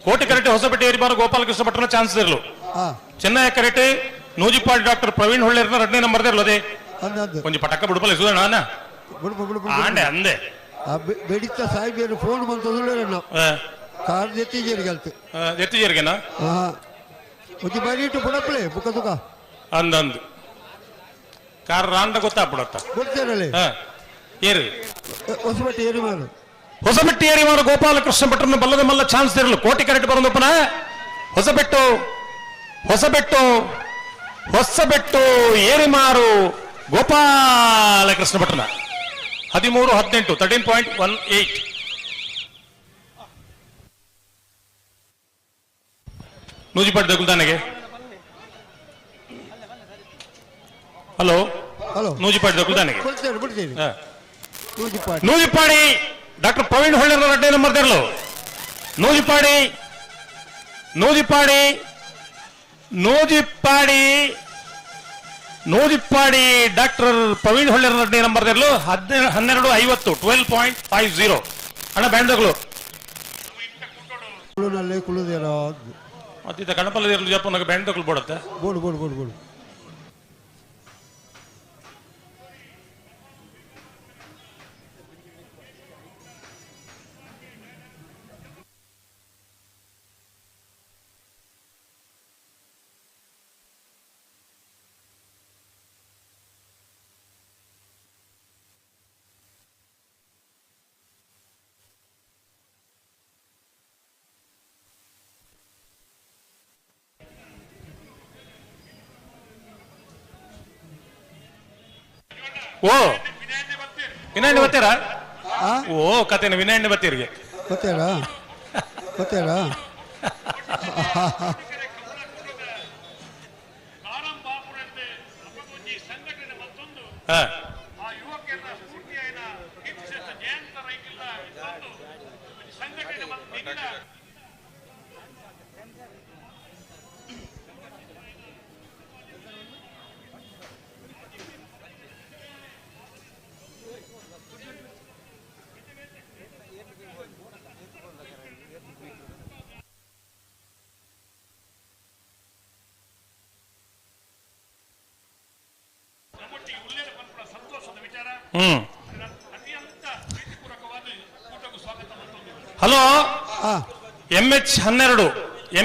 ಕೋಟಿ ಕರೆಕ್ಟ್ ಹೊಸಪೇಟೆ ಏರಿಬಾರು ಗೋಪಾಲಕೃಷ್ಣ ಭಟ್ರನ ಚಾನ್ಸ್ ಇರಲು ಚೆನ್ನೈ ಕರೆಕ್ಟ್ ನೂಜಿಪಾಡಿ ಡಾಕ್ಟರ್ ಪ್ರವೀಣ್ ಹೊಳ್ಳೇರ್ನ ಎರಡನೇ ನಂಬರ್ ಇರಲು ಅದೇ ಒಂಜಿ ಪಟಕ ಬಿಡುಪಲ್ಲ ಸುಧಣ್ಣ ಆಂಡೆ ಅಂದೆ ಬೆಡಿತ ಸಾಹೇಬಿಯರು ಫೋನ್ ಬಂತಂದ್ರೆ ಕಾರ್ ಜೆತ್ತಿಜೇರಿಗೆ ಅಲ್ತು ಜೆತ್ತಿಜೇರಿಗೆನಾ ಒಂಜಿ ಬರೀಟು ಪುಡಪ್ಲೆ ಬುಕ್ಕ ತುಕ ಅಂದಂದು ಕಾರ್ ರಾಂಡ ಗೊತ್ತಾಗ್ಬಿಡತ್ತ ಗೊತ್ತೇರಲ್ಲ ಏರು ಹೊಸಬಟ್ಟಿ ಏರಿಮಾರು ಹೊಸಬೆಟ್ಟಿ ಏರಿಮಾರು ಗೋಪಾಲಕೃಷ್ಣ ಭಟ್ರನ್ನ ಬಲ್ಲದ ಮಲ್ಲ ಚಾನ್ಸ್ ಇರಲು ಕೋಟಿ ಕರೆಕ್ಟ್ ಬರೋದಪ್ಪನ ಹೊಸಬೆಟ್ಟು ಹೊಸಬೆಟ್ಟು ಹೊಸಬೆಟ್ಟು ಏರಿಮಾರು ಗೋಪಾಲಕೃಷ್ಣ ಭಟ್ರನ 13 18 13.18 ನೂಜಿಪಾಟ್ ದಗುಲ್ದಾನೆಗೆ ಹಲೋ ಹಲೋ ನೂಜಿಪಾಡಿ ದಗುಲ್ದಾನೆಗೆ ನೂಜಿಪಾಡಿ ಡಾಕ್ಟರ್ ಪ್ರವೀಣ್ ಹೊಳ್ಳೆರ ರಡ್ಡೆ ನಂಬರ್ ತೆರಲು ನೂಜಿಪಾಡಿ ನೂಜಿಪಾಡಿ ನೂಜಿಪಾಡಿ ನೂಜಿಪಾಡಿ ಡಾಕ್ಟರ್ ಪ್ರವೀಣ್ ಹೊಳ್ಳೆರ ರಡ್ಡೆ ನಂಬರ್ ತೆರಲು 12:50 12.50 ಅಣ್ಣ ಬ್ಯಾಂಡ್ಗಳು ಮತ್ತಿದ್ದ ಕಣಪಲ್ಲ ಇರಲು ಜಪ್ಪನಾಗ ಬ್ಯಾಂಡ್ ತಗೊಳ್ ಬೋಡತ್ತೆ ಬೋಡು ಬೋಡು ಬೋಡು ಬೋಡು ಓ ವಿನಾಯಣ್ಣ ಬತ್ತೀರಾ? ಓ ಕತೆನ ವಿನಾಯಣ್ಣ ಬತ್ತೀರಿಗೆ ಬತ್ತೀರಾ ಬತ್ತೀರಾ? Hello MH 12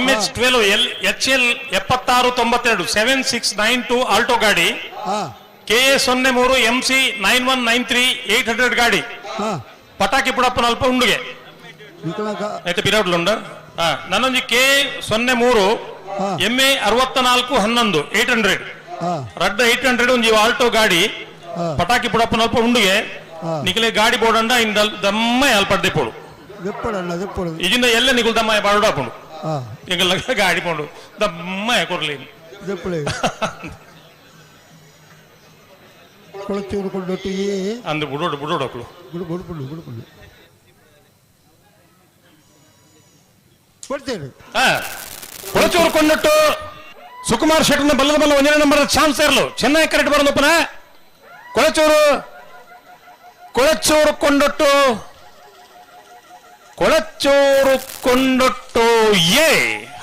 MH 12 L H L 7692 7692 Alto ಗಾಡಿ, ಕೆ ಎ 03 MC 9193 800 ಗಾಡಿ, ಪಟಾಕಿ ಪುಡಪ್ಪನ ಅಲ್ಪ ಉಂಡುಗೆ ಆಯ್ತು ಬಿರಾಡ್ಲುಂಡ. ನನ್ನೊಂದು ಕೆ 03 MA 6411 800 ರಡ್ಡ 800 ಒಂಜಿ ಆಲ್ಟೋ ಗಾಡಿ, ಪಟಾಕಿ ಪುಡಪ್ಪನ ಅಲ್ಪ ಉಂಡುಗೆ ನಿಖಲೆ ಗಾಡಿ ಬೋಡಂಡ ಇನ್ ದಮ್ಮ ಅಲ್ಪಡ್ದೆ ಪೋಡು ಈಗಿಂದ ಎಲ್ಲ ನಿಗುಲ್ ದಮ್ಮ ಬಾಡಾಪುಂಡು ಎಂಗಲ್ಲ ಗಾಡಿ ಪೋಂಡು ದಮ್ಮ ಕೊರ್ಲಿ ಅಂದು ಬುಡೋಡು ಬುಡೋಡಕ್ಲು ಕೊಳಚೂರು ಕೊಂಡಟ್ಟು ಸುಕುಮಾರ್ ಶೆಟ್ಟರ್ನ ಬಲ್ಲದ ಬಲ್ಲ ಒಂದನೇ ನಂಬರ್ ಚಾನ್ಸ್ ಇರಲು ಚೆನ್ನೈ ಕರೆಕ್ಟ್ ಬರೋದಪ್ಪನ ಕೊಳಚೂರು ಕೊಳಚೂರು ಕೊಂಡೊಟ್ಟು ಕೊಳಚೂರು ಕೊಂಡೊಟ್ಟು ಎ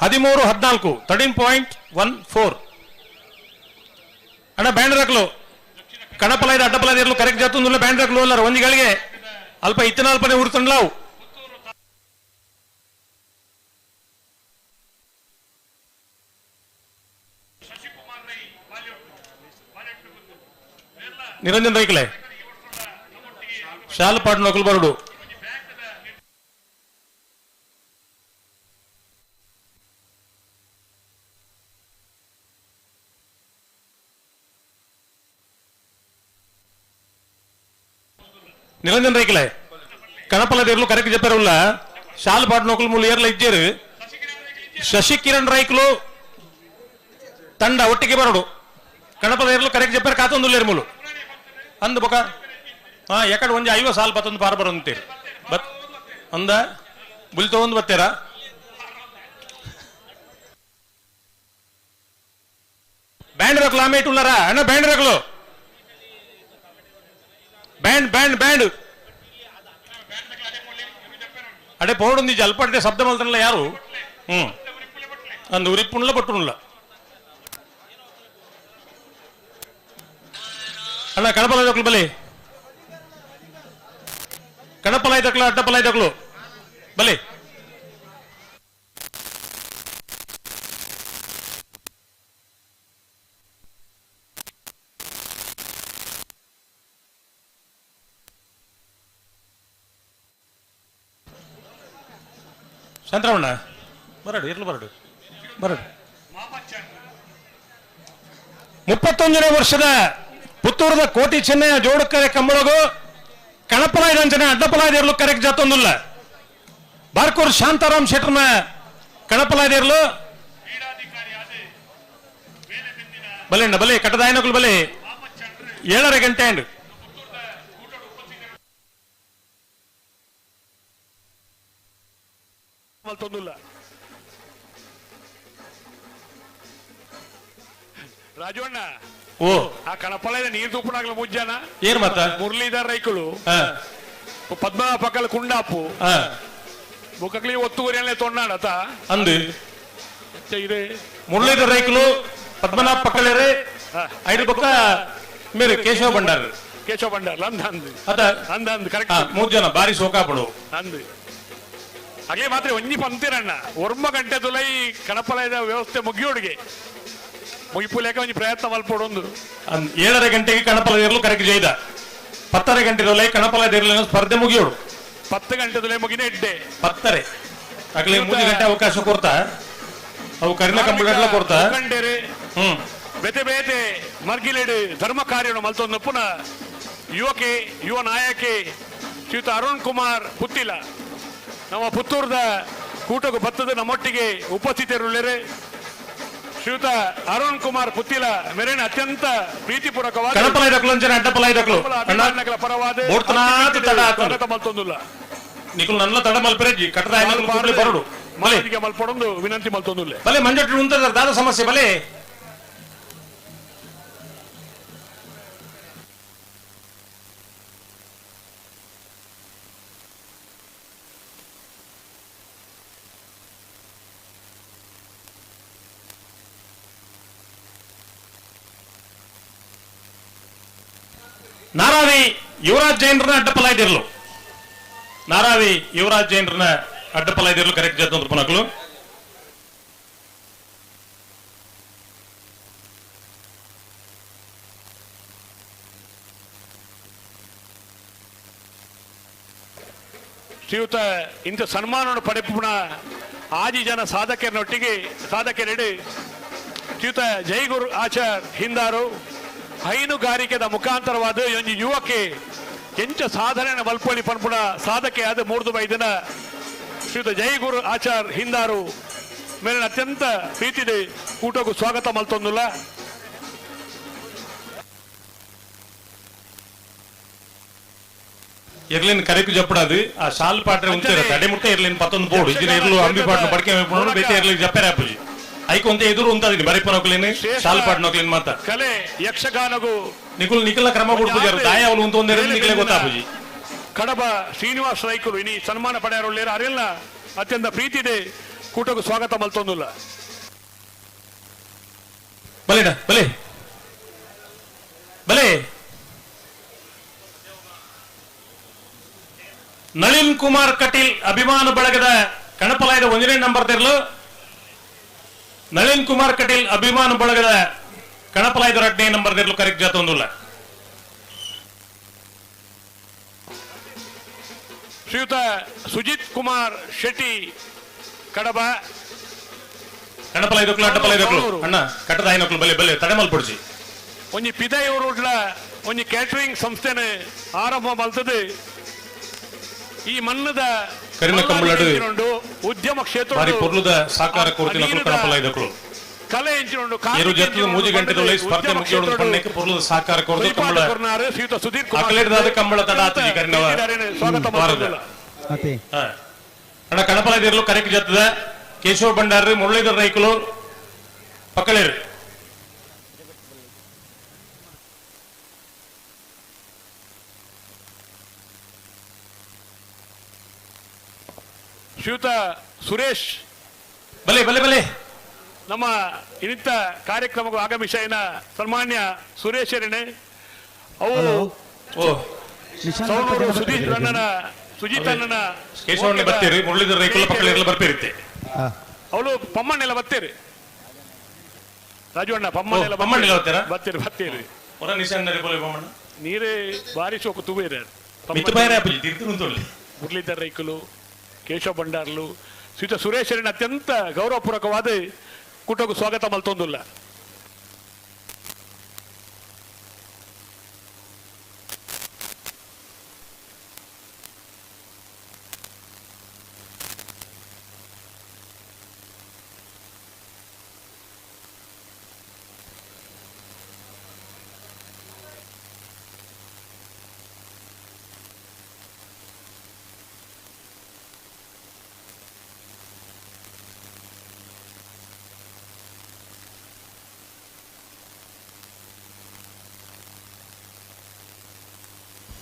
13 14 13.14 ಅಣ್ಣ ಬ್ಯಾಂಡ್ ಹಾಕ್ಲು ಕಣಪಲ ಇದೆ ಅಡ್ಡಪಲ ಇರಲು ಕರೆಕ್ಟ್ ಜಾತಂದುಲ್ಲ ಬ್ಯಾಂಡ್ ಹಾಕ್ಲು ಅಲ್ಲ ಒಂಜಿಗಳಿಗೆ ಅಲ್ಪ ಇತ್ತಿನ ಅಲ್ಪನೆ ಉರ್ತಂಡ್ಲಾವು. ನಿರಂಜನ್ ರೈಕ್ಲೆ ಶಾಲ್ ಪಾಡ್ನೋಕಲ್ ಬರಡು. ನಿರಂಜನ್ ರೈಕ್ಲೆ ಕಣಪಲ ದೇರ್ಲು ಕರೆಕ್ಟ್ చెప్పారుಲ್ಲ ಶಾಲ್ ಪಾಡ್ನೋಕಲ್ ಮೂಲು ಏರ್ಲ ಇಜ್ಜೇರು. ಶಶಿಕಿರಣ್ ರೈಕ್ಲು ತಂಡ ಒಟ್ಟಿಗೆ ಬರಡು. ಕಣಪದ ಏರ್ಲು ಕರೆಕ್ಟ್ చెప్పారు ಕಾತೊಂದು ಮೂಲು ಅಂದ್ ಬೊಕ ಎಕಡೆ ಒಂಜಿ 50 ಸಾಲ್ ಬತ್ತೊಂದು ಪಾರ ಬರಂತೀರಿ ಬತ್ ಅಂದ ಬುಲ್ ತಗೊಂಡು ಬತ್ತೀರಾ. ಬ್ಯಾಂಡ್ ರಕ್ಲು ಆಮೇಟ್ ಉಳ್ಳಾರ ಅಣ್ಣ, ಬ್ಯಾಂಡ್ ರಕ್ಲು ಬ್ಯಾಂಡ್ ಬ್ಯಾಂಡ್ ಬ್ಯಾಂಡ್ ಅಡೆ ಪೋಡುಂದಿ ಜಲ್ಪಟ್ಟೆ ಶಬ್ದ ಮಲ್ತನಲ್ಲ ಯಾರು. ಅಂದು ಉರಿಪ್ಪುಣ್ಲ ಪಟ್ಟುಣ್ಲ ಅಣ್ಣ. ಕಣಪಲ ದಕ್ಲು ಬಲಿ, ಕಣಪಲಾಯ್ ದಕ್ಲು ಅಡ್ಡಪಲಾಯ್ ದಕ್ಲು ಬಲಿ. ಚಂದ್ರವಣ್ಣ ಬರಡು, ಇರ್ಲು ಬರಡು ಬರಡು. 31ನೇ ವರ್ಷದ ಪುತ್ತೂರದ ಕೋಟಿ ಚೆನ್ನಯ್ಯ ಜೋಡುಕರೆ ಕಂಬಳಗು ಕಣಪಲಾಯದಂಚನೆ ಅಡ್ಡಪಲಾಯದೇರ್ಲು ಕರೆಕ್ಟ್ ಜಾತೊಂದುಲ್ಲ. ಬಾರ್ಕೂರ್ ಶಾಂತಾರಾಮ್ ಶೆಟ್ಟರ್ನ ಕಣಪಲಾಯದೇರ್ಲು ಬಲೆ ಬಲೆ ಕಟ್ಟದಾಯನಕುಲು ಬಲೆ. 7:30 ಗಂಟೆ ಅಂಡ್ ರಾಜಣ್ಣ ಓ ಆ ಕಣಪಲದ ನೀರು ತೂಪನಾಗ್ಲ ಮುಜ್ಜಾನ ಏನ್ ಮತ್ತ ಮುರಳೀಧರ್ ರೈಕುಲು ಪದ್ಮನಾಭ ಪಕ್ಕಲ ಕುಂಡಾಪು ಬುಕ್ಕಕ್ಲಿ ಒತ್ತುವರಿಯಲ್ಲೇ ತೊಂಡಾಡತ ಅಂದು ಇದೆ ಮುರಳೀಧರ್ ರೈಕುಲು ಪದ್ಮನಾಭ ಪಕ್ಕಲೇರೆ ಐದು ಪಕ್ಕ ಮೇರೆ ಕೇಶವ ಭಂಡಾರ್, ಕೇಶವ ಭಂಡಾರ್ ಅಂದ ಅಂದು ಅಂದ ಅಂದ್ ಕರೆಕ್ಟ್. 3 ಜನ ಬಾರಿ ಶೋಕಾಪಡು ಅಂದು ಹಾಗೆ ಮಾತ್ರ ಒಂಜಿ ಪಂತಿರಣ್ಣ ಒರ್ಮ ಗಂಟೆ ತುಲೈ ಕಣಪಲಯದ ವ್ಯವಸ್ಥೆ ಮುಗಿಯೋಡಿಗೆ ಮುಗಿಪುಲೇಕ ಒಂಜಿ ಪ್ರಯತ್ನ ಮಲ್ಪೊಡೊಂದು. 7:30 ಗಂಟೆಗೆ ಕಣಪಲದೇರ್ಲು ಕರೆಕ್ಟ್ ಜೈದ. 10:30 ಗಂಟೆ ತುಲೈ ಕಣಪಲದೇರ್ಲು ಸ್ಪರ್ಧೆ ಮುಗಿಯೋಡು. 10 ಗಂಟೆ ತುಲೈ ಮುಗಿನ ಎಡ್ಡೆ 10:30 ಆಗಲೇ 3 ಗಂಟೆ ಅವಕಾಶ ಕೊಡ್ತಾ ಅವು ಕರಿನ ಕಂಬಳ ಕೊಡ್ತಾ. ಬೇತೆ ಬೇತೆ ಮರ್ಗಿಲೇಡು ಧರ್ಮ ಕಾರ್ಯವನ್ನು ಮಲ್ತೊಂದು ಪುನಃ ಯುವಕೆ ಯುವ ನಾಯಕಿ ಶ್ರೀಯುತ ಅರುಣ್ ಕುಮಾರ್ ಪುತ್ತಿಲ ನಮ್ಮ ಪುತ್ತೂರದ ಕೂಟకు ಬತ್ತದ ನಮ್ಮೊಟ್ಟಿಗೆ ಉಪಸ್ಥಿತರುಳ್ಳರೆ. ಶ್ರೀಯುತ ಅರುಣ್ ಕುಮಾರ್ ಪುತ್ತಿಲ ಮೇರೇನ ಅತ್ಯಂತ ಪ್ರೀತಿಪೂರ್ವಕವಾದ ಪರವಾದ ಮಲ್ಪಡೊಂದು ವಿನಂತಿ ಮಲ್ತೊಂದುಲ್ಲೆ. ಬಲೆ ಮಂಜಟ್ಟು ಉಂಟದ ದಾದ ಸಮಸ್ಯೆ ಬಲೆ. ನಾರಾವಿ ಯುವರಾಜ್ ಜೈನ್ರನ್ನ ಅಡ್ಡಪಲಾಯ್ದಿರ್ಲು, ನಾರಾವಿ ಯುವರಾಜ್ ಜೈನ್ರನ್ನ ಅಡ್ಡಪಲಾಯ್ದಿರ್ಲು ಕರೆಕ್ಟ್ ಜಾತ ಪುನಕ್ಲು. ಶ್ರೀಯುತ ಇಂಥ ಸನ್ಮಾನವನ್ನು ಪಡೆಪುಣ ಆದಿ ಜನ ಸಾಧಕರನ್ನೊಟ್ಟಿಗೆ ಸಾಧಕರೆಡೆ ಶ್ರೀಯುತ ಜೈಗುರು ಆಚಾರ್ ಹಿಂದಾರು ಹೈನುಗಾರಿಕೆದ ಮುಖಾಂತರವಾದ ಒಂಜಿ ಯುವಕೆ ಎಂಚ ಸಾಧನೆ ಮಲ್ಪೊಳಿ ಪನ್ಪುಣ ಸಾಧಕೆ ಆದ ಮೂರ್ದು ಬೈದಿನ ಶ್ರೀಯುತ ಜೈಗುರು ಆಚಾರ್ ಹಿಂದಾರು ಮೇಲಿನ ಅತ್ಯಂತ ಪ್ರೀತಿದೆ ಕೂಟಕ್ಕೂ ಸ್ವಾಗತ ಮಲ್ತೊಂದುಲ್ಲ. ಎರ್ಲಿನ ಕರೆಕು ಜಪ್ಪಡದು ಆ ಶಾಲ್ ಪಾಟ್ರೆ ಉಂಟೆ ತಡೆ ಮುಟ್ಟ ಎರ್ಲಿನ ಪತ್ತೊಂದು ಬೋರ್ಡು ಇಜಿನ ಎರ್ಲು ಅಂಬಿ ಪಾಟ್ನ ಬಡಕೆ ಬೇತೆ ಎರ್ಲಿಗೆ ಜಪ್ಪೆರೆ ಅಪ್ಪುಜಿ ಐಕೊಂತೆ ಎದುರು ಉಂತಾದಿನಿ ಬರಿಪನೋಕ್ಲೇನೆ ಶಾಲ್ ಪಾಟ್ನೋಕ್ಲೇನ್ ಮಾತ ಕಲೆ ಯಕ್ಷಗಾನಗು ನಿಕುಲ್ ನಿಕಲ ಕ್ರಮ ಕೊಡ್ಪುಜಾರು ದಾಯ ಅವಳು ಉಂತೊಂದೇರು ನಿಕಲೆ ಗೊತ್ತಾಪುಜಿ. ಕಡಬ ಶ್ರೀನಿವಾಸ ರೈಕುಲು ಇನಿ ಸನ್ಮಾನ ಪಡೆಯರುಳ್ಳೇರು ಅರೆಲ್ಲ ಅತ್ಯಂತ ಪ್ರೀತಿ ಇದೆ ಕೂಟಕ್ಕೂ ಸ್ವಾಗತ ಮಲ್ತೊಂದುಲ್ಲ. ಬಲೇಡ ಬಲೆ ಬಲೆ. ನಳಿನ್ ಕುಮಾರ್ ಕಟೀಲ್ ಅಭಿಮಾನ ಬಳಗದ ಕಣಪಲಾಯದ 1ನೇ ನಂಬರ್ ತೆರಲು. ನಳಿನ್ ಕುಮಾರ್ ಕಟೀಲ್ ಅಭಿಮಾನ ಬಳಗದ ಕಣಪಲಾಯದ 2ನೇ ನಂಬರ್ ತೆರಲು ಕರೆಕ್ಟ್ ಜಾತ ಒಂದುಲ್ಲ. ಶ್ರೀಯುತ ಸುಜಿತ್ ಕುಮಾರ್ ಶೆಟ್ಟಿ ಕಡಬ. ಕಣಪಲ ಐದಕ್ಲು ಅಡ್ಡಪಲ ಐದಕ್ಲು ಅಣ್ಣ ಕಟ್ಟದ ಐನಕ್ಲು ಬಲೆ ಬಲೆ ತಡೆಮಲ್ ಪುಡ್ಜಿ. ಒಂಜಿ ಪಿದಯೂರುಡ್ಲ ಒಂಜಿ ಕ್ಯಾಟರಿಂಗ್ ಸಂಸ್ಥೆನೆ ಆರಂಭ ಮಲ್ತದೆ. ಈ ಮಣ್ಣದ ಕರಿನ ಕಂಬಳಡು ಉದ್ಯಮ ಕ್ಷೇತ್ರ ಬಾರಿ ಪೊರ್ಲುದ ಸಾಕಾರ ಕೊರ್ತಿನ ಕಣಪಲ ಐದಕ್ಲು ಕಲೆ ಎಂಚಿನುಂಡು. ಏರು ಜತ್ತದ ಮೂಜಿ ಗಂಟೆದೊಳಗೆ ಸ್ಪರ್ಧೆ ಮುಗಿಯೋಡು ಪಣ್ಣಕ್ಕೆ ಪೊರ್ಲುದ ಸಾಕಾರ ಕೊರ್ದು ಕಂಬಳ ಶ್ರೀಯುತ ಸುಧೀರ್ ಕುಮಾರ್ ಅಕಲೇಟದಾದ ಕಂಬಳ ತಡ ಆತಜಿ ಕರಿನವ ಸ್ವಾಗತ ವಾರದ. ಅತಿ ಅಣ್ಣ ಕಣಪಲ ಐದಿರ್ಲು ಕರೆಕ್ಟ್ ಜತ್ತದ ಕೇಶವ ಭಂಡಾರಿ ಮುರಳೀಧರ್ ರೈಕುಲು ಪಕ್ಕಳೇರು. ಶ್ರೀಯುತ ಸುರೇಶ್ ಬಲೆ ಬಲೆ ಬಲೆ ನಮ್ಮ ಇನ್ನಿತ ಕಾರ್ಯಕ್ರಮಕ್ಕೂ ಆಗಮಿಸಿದ ಸನ್ಮಾನ್ಯ ಸುರೇಶರಣೆ ಅವು ಸವಣೂರು ಸುಜೀತ್ ಅಣ್ಣನ ಸುಜೀತ್ ಅಣ್ಣನ ಕೇಶವಣ್ಣ ಬರ್ತೀರಿ, ಮುರಳೀಧರ್ ರೈಕುಲು ಪಕ್ಕಳೇರ್ಲ ಬರ್ತೀರಿತ್ತೆ. ಅವಳು ಪಮ್ಮಣ್ಣೆಲ್ಲ ಬರ್ತೀರಿ ರಾಜು ಅಣ್ಣ ಪಮ್ಮಣ್ಣೆಲ್ಲ ಪಮ್ಮಣ್ಣೆಲ್ಲ ಬರ್ತೀರಾ? ಬರ್ತೀರಿ ಬರ್ತೀರಿ. ಹೊರ ನಿಶಾನ್ ಪಮ್ಮಣ್ಣ ನೀರೇ ಬಾರಿ ಶೋಕು ತುಬೇರೆ. ಮಿತ್ತು ಬಾರಿ ಅಪ್ಪಜಿ ತಿರ್ತು ಉಂಟು. ಮುರಳೀಧರ್ ರೈಕುಲು ಕೇಶವ ಭಂಡಾರ್ಲು ಶ್ರೀಯುತ ಸುರೇಶರನ್ನ ಅತ್ಯಂತ ಗೌರವಪೂರ್ವಕವಾದ ಕೂಟಕ್ಕೂ ಸ್ವಾಗತ ಮಲ್ತೊಂದುಲ್ಲ.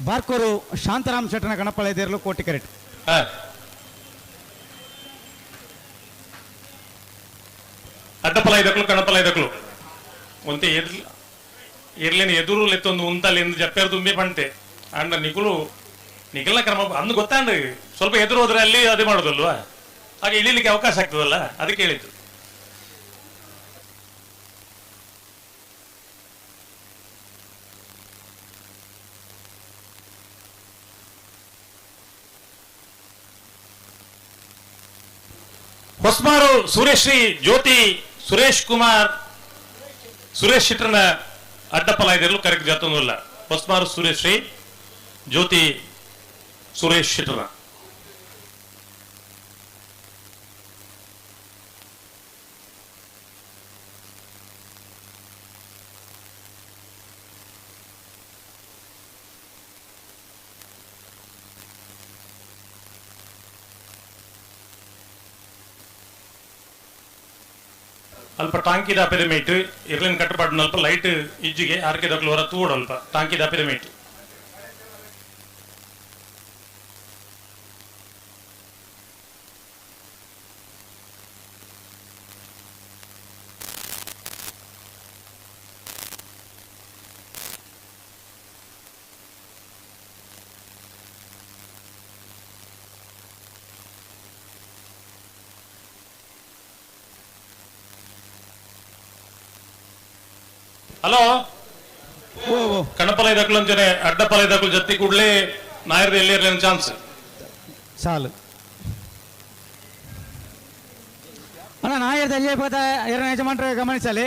ಬಾರ್ಕೂರು ಶಾಂತರಾಮ್ ಶೆಟ್ಟನ ಗಣಪಳ ಕೋಟಿ ಕರೆಟ್. ಅಡ್ಡಪಲ ಐದಕ್ಲು ಕಣಪಲ ಐದಕ್ಲು ಒಂತೆ ಎರ್ಲೇನು ಎದುರು ಲೆತ್ತೊಂದು ಉಂತಲ್ಲಿ ಎಂದು ಜಪ್ಪೇರು ತುಂಬಿ ಪಂಟೆ ಅಂಡ ನಿಗುಲು ನಿಗಲ್ನ ಕ್ರಮ ಅಂದು ಗೊತ್ತಾಂಡ್ರಿ ಸ್ವಲ್ಪ ಎದುರು ಹೋದ್ರೆ ಅಲ್ಲಿ ಅದೇ ಮಾಡೋದಲ್ವಾ, ಹಾಗೆ ಇಳಿಲಿಕ್ಕೆ ಅವಕಾಶ ಆಗ್ತದಲ್ಲ, ಅದಕ್ಕೆ ಹೇಳಿದ್ದು. ಹೊಸ್ಮಾರು ಸೂರ್ಯಶ್ರೀ ಜ್ಯೋತಿ ಸುರೇಶ್ ಕುಮಾರ್ ಸುರೇಶ್ ಶೆಟ್ಟರ್ನ ಅಡ್ಡಪಲ ಇದಿರಲು ಕರೆಕ್ಟ್ ಜಾತೊಂದಿಲ್ಲ. ಹೊಸ್ಮಾರು ಸೂರ್ಯಶ್ರೀ ಜ್ಯೋತಿ ಸುರೇಶ್ ಶೆಟ್ಟರ್ನ ಅಲ್ಪ ಟಾಂಕಿ ದಾಪಿದ ಮೇಟ್ ಇರ್ಲಿನ ಕಟ್ಟುಪಾಡು ಅಲ್ಪ ಲೈಟ್ ಇಜ್ಜಿಗೆ ಆರ್ಕೆ ದಕ್ಲು ಹೊರ ತೂಡು ಅಲ್ಪ ಟಾಂಕಿ ದಾಪಿದ ಮೇಟ್. ಹಲೋ ಕಣಪಲ ಇದಕ್ಲು ಅಂಚನೆ ಅಡ್ಡಪಲ ಇದಕ್ಲು ಜತ್ತಿ ಕೂಡಲೇ ನಾಯರ್ದ ಎಲ್ಲಿ ಇರಲಿ ಚಾನ್ಸ್ ಸಾಲು ಅಣ್ಣ ನಾಯರ್ದ ಎಲ್ಲಿ ಬೇಕಾದ ಎರಡನೇ ಯಜಮಾನ್ರ ಗಮನಿಸಲಿ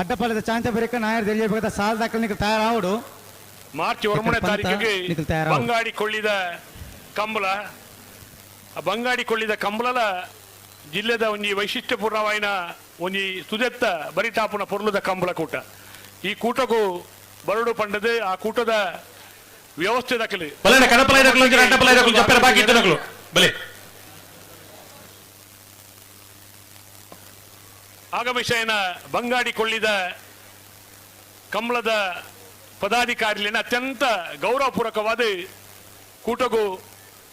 ಅಡ್ಡಪಾಲದ ಚಾಂತ ಬರೀಕ ನಾಯರ್ದ ಎಲ್ಲಿ ಬೇಕಾದ ಸಾಲ ದಾಖಲೆ ನಿಖಲ್ ತಯಾರಾವಡು. ಮಾರ್ಚ್ 1ನೇ ತಾರೀಕಿಗೆ ಬಂಗಾಡಿ ಕೊಳ್ಳಿದ ಕಂಬಳ, ಬಂಗಾಡಿ ಕೊಳ್ಳಿದ ಕಂಬಳದ ಜಿಲ್ಲೆದ ಒಂಜಿ ವೈಶಿಷ್ಟ್ಯಪೂರ್ಣವಾಯಿನ ಒಂಜಿ ಸುದೆತ್ತ ಬರಿಟಾಪುನ ಪೊರ್ಲುದ ಕಂಬಳ ಕೂಟ. ಈ ಕೂಟಕ್ಕೂ ಬರಡು ಪಂಡದು ಆ ಕೂಟದ ವ್ಯವಸ್ಥೆ ದಾಖಲೆ ಆಗಮಿಷಯನ ಬಂಗಾಡಿ ಕೊಳ್ಳಿದ ಕಂಬಳದ ಪದಾಧಿಕಾರಿಲಿನ ಅತ್ಯಂತ ಗೌರವಪೂರ್ವಕವಾದ ಕೂಟಗೂ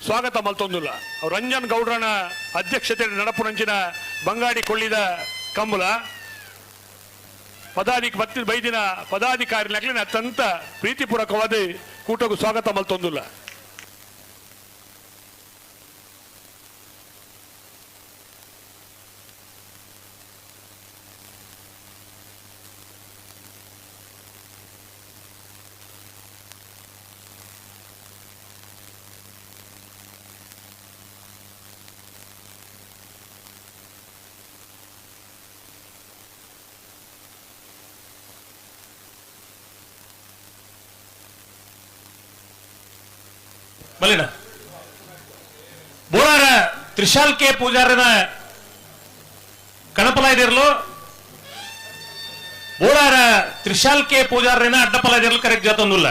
ಸ್ವಾಗತ ಮಲ್ತೊಂದುಲ್ಲ. ರಂಜನ್ ಗೌಡ್ರನ ಅಧ್ಯಕ್ಷತೆ ನಡಪುನಂಚಿನ ಬಂಗಾಡಿ ಕೊಳ್ಳಿದ ಕಂಬಳ ಪದಾಧಿಕ ಬೈದಿನ ಪದಾಧಿಕಾರಿನಾಗ್ಲಿ ಅತ್ಯಂತ ಪ್ರೀತಿಪೂರ್ವಕವಾದ ಕೂಟಕ್ಕೂ ಸ್ವಾಗತ ಮಲ್ತೊಂದುಲ್ಲ. ಬಲಿನ ಬೋಳಾರ ತ್ರಿಶಾಲ್ ಕೆ ಪೂಜಾರನ ಕಣಪಲಾಯ್ದಿರ್ಲು ಬೋಳಾರ ತ್ರಿಶಾಲ್ ಕೆ ಪೂಜಾರನ ಅಡ್ಡಪಲಾಯ್ದಿರ್ಲು ಕರೆಕ್ಟ್ ಜಾತೊಂದುಲ್ಲ.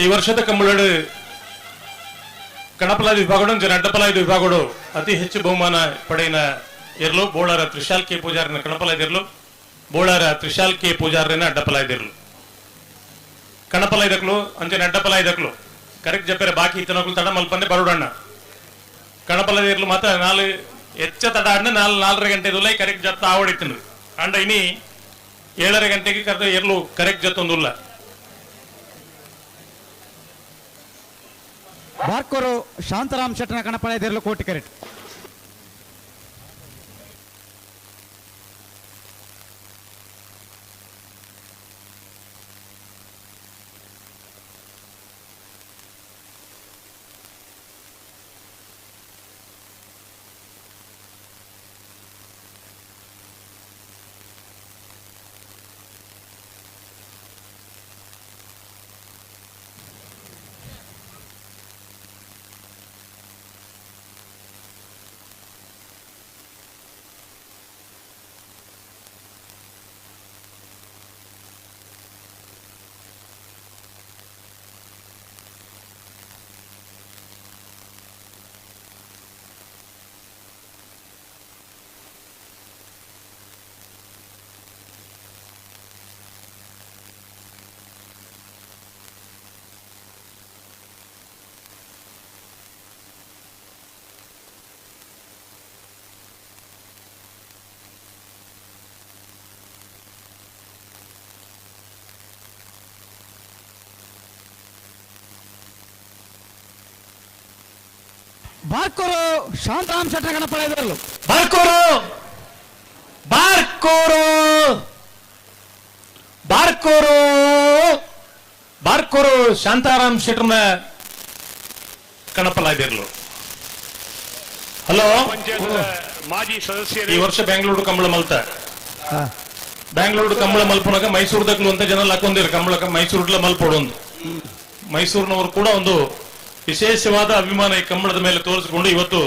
ಈ ವರ್ಷದ ಕಂಬಳಡು ಕಣಪಲಾದ ವಿಭಾಗಡು ಜನ ಅಡ್ಡಪಲಾಯ್ದ ವಿಭಾಗಡು ಅತಿ ಹೆಚ್ಚು ಬಹುಮಾನ ಪಡೆಯಿನ ಇರ್ಲು ಬೋಳಾರ ತ್ರಿಶಾಲ್ ಕೆ ಪೂಜಾರನ ಕಣಪಲಾಯ್ದಿರ್ಲು ಬೋಳಾರ ತ್ರಿಶಾಲ್ ಕೆ ಪೂಜಾರನ ಅಡ್ಡಪಲಾಯ್ದಿರ್ಲು ಕಣಪಲಾಯ್ದಕ್ಲು ಅಂಚನೆ ಅಡ್ಡಪಲಾಯ್ದಕ್ಲು ಕರೆಕ್ಟ್ ಜಪ್ಪರೆ ಬಾಕಿ ಇತ್ತನಕ್ಲು ತಡ ಮಲ್ಪಂದೆ ಬರೋಡಣ್ಣ ಕಣಪಲದಿರ್ಲು ಮಾತ್ರ ನಾಲ್ ಹೆಚ್ಚ ತಡ ಅಣ್ಣ ನಾಲ್ ನಾಲ್ಕರ ಗಂಟೆ ದುಲೈ ಕರೆಕ್ಟ್ ಜತ್ತ ಆವಡಿತ್ತನು ಅಂಡ ಇನಿ 7:30 ಗಂಟೆಗೆ ಕರೆದ ಎರ್ಲು ಕರೆಕ್ಟ್ ಜತ್ತೊಂದುಲ್ಲ. ಬಾರ್ಕೋರು ಶಾಂತರಾಮ್ ಶೆಟ್ಟನ ಕಣಪಲಾಯ್ದಿರ್ಲು ಕೋಟಿ ಕರೆಕ್ಟ್. ಬಾರ್ಕೋರು ಶಾಂತರಾಮ್ ಶೆಟ್ಟನ ಕಣಪಲಾಯ್ದಿರ್ಲು. ಬಾರ್ಕೋರು ಬಾರ್ಕೋರು ಬಾರ್ಕೋರು ಬಾರ್ಕೋರು ಶಾಂತಾರಾಮ್ ಶೆಟ್ಟರ್ನ ಕಣಪಲಾಯ್ದಿರ್ಲು. ಹಲೋ, ಮಾಜಿ ಸದಸ್ಯರು ಈ ವರ್ಷ ಬೆಂಗಳೂರು ಕಂಬಳ ಮಲ್ತ ಬೆಂಗಳೂರು ಕಂಬಳ ಮಲ್ಪುನಾಗ ಮೈಸೂರು ದಕ್ಲು ಅಂತ ಜನ ಹಾಕೊಂಡಿರು ಕಂಬಳ ಮೈಸೂರ್ಲ ಮಲ್ಪೋಡು ಒಂದು ಮೈಸೂರಿನವರು ಕೂಡ ಒಂದು ವಿಶೇಷವಾದ ಅಭಿಮಾನ ಈ ಕಂಬಳದ ಮೇಲೆ ತೋರಿಸಿಕೊಂಡು ಇವತ್ತು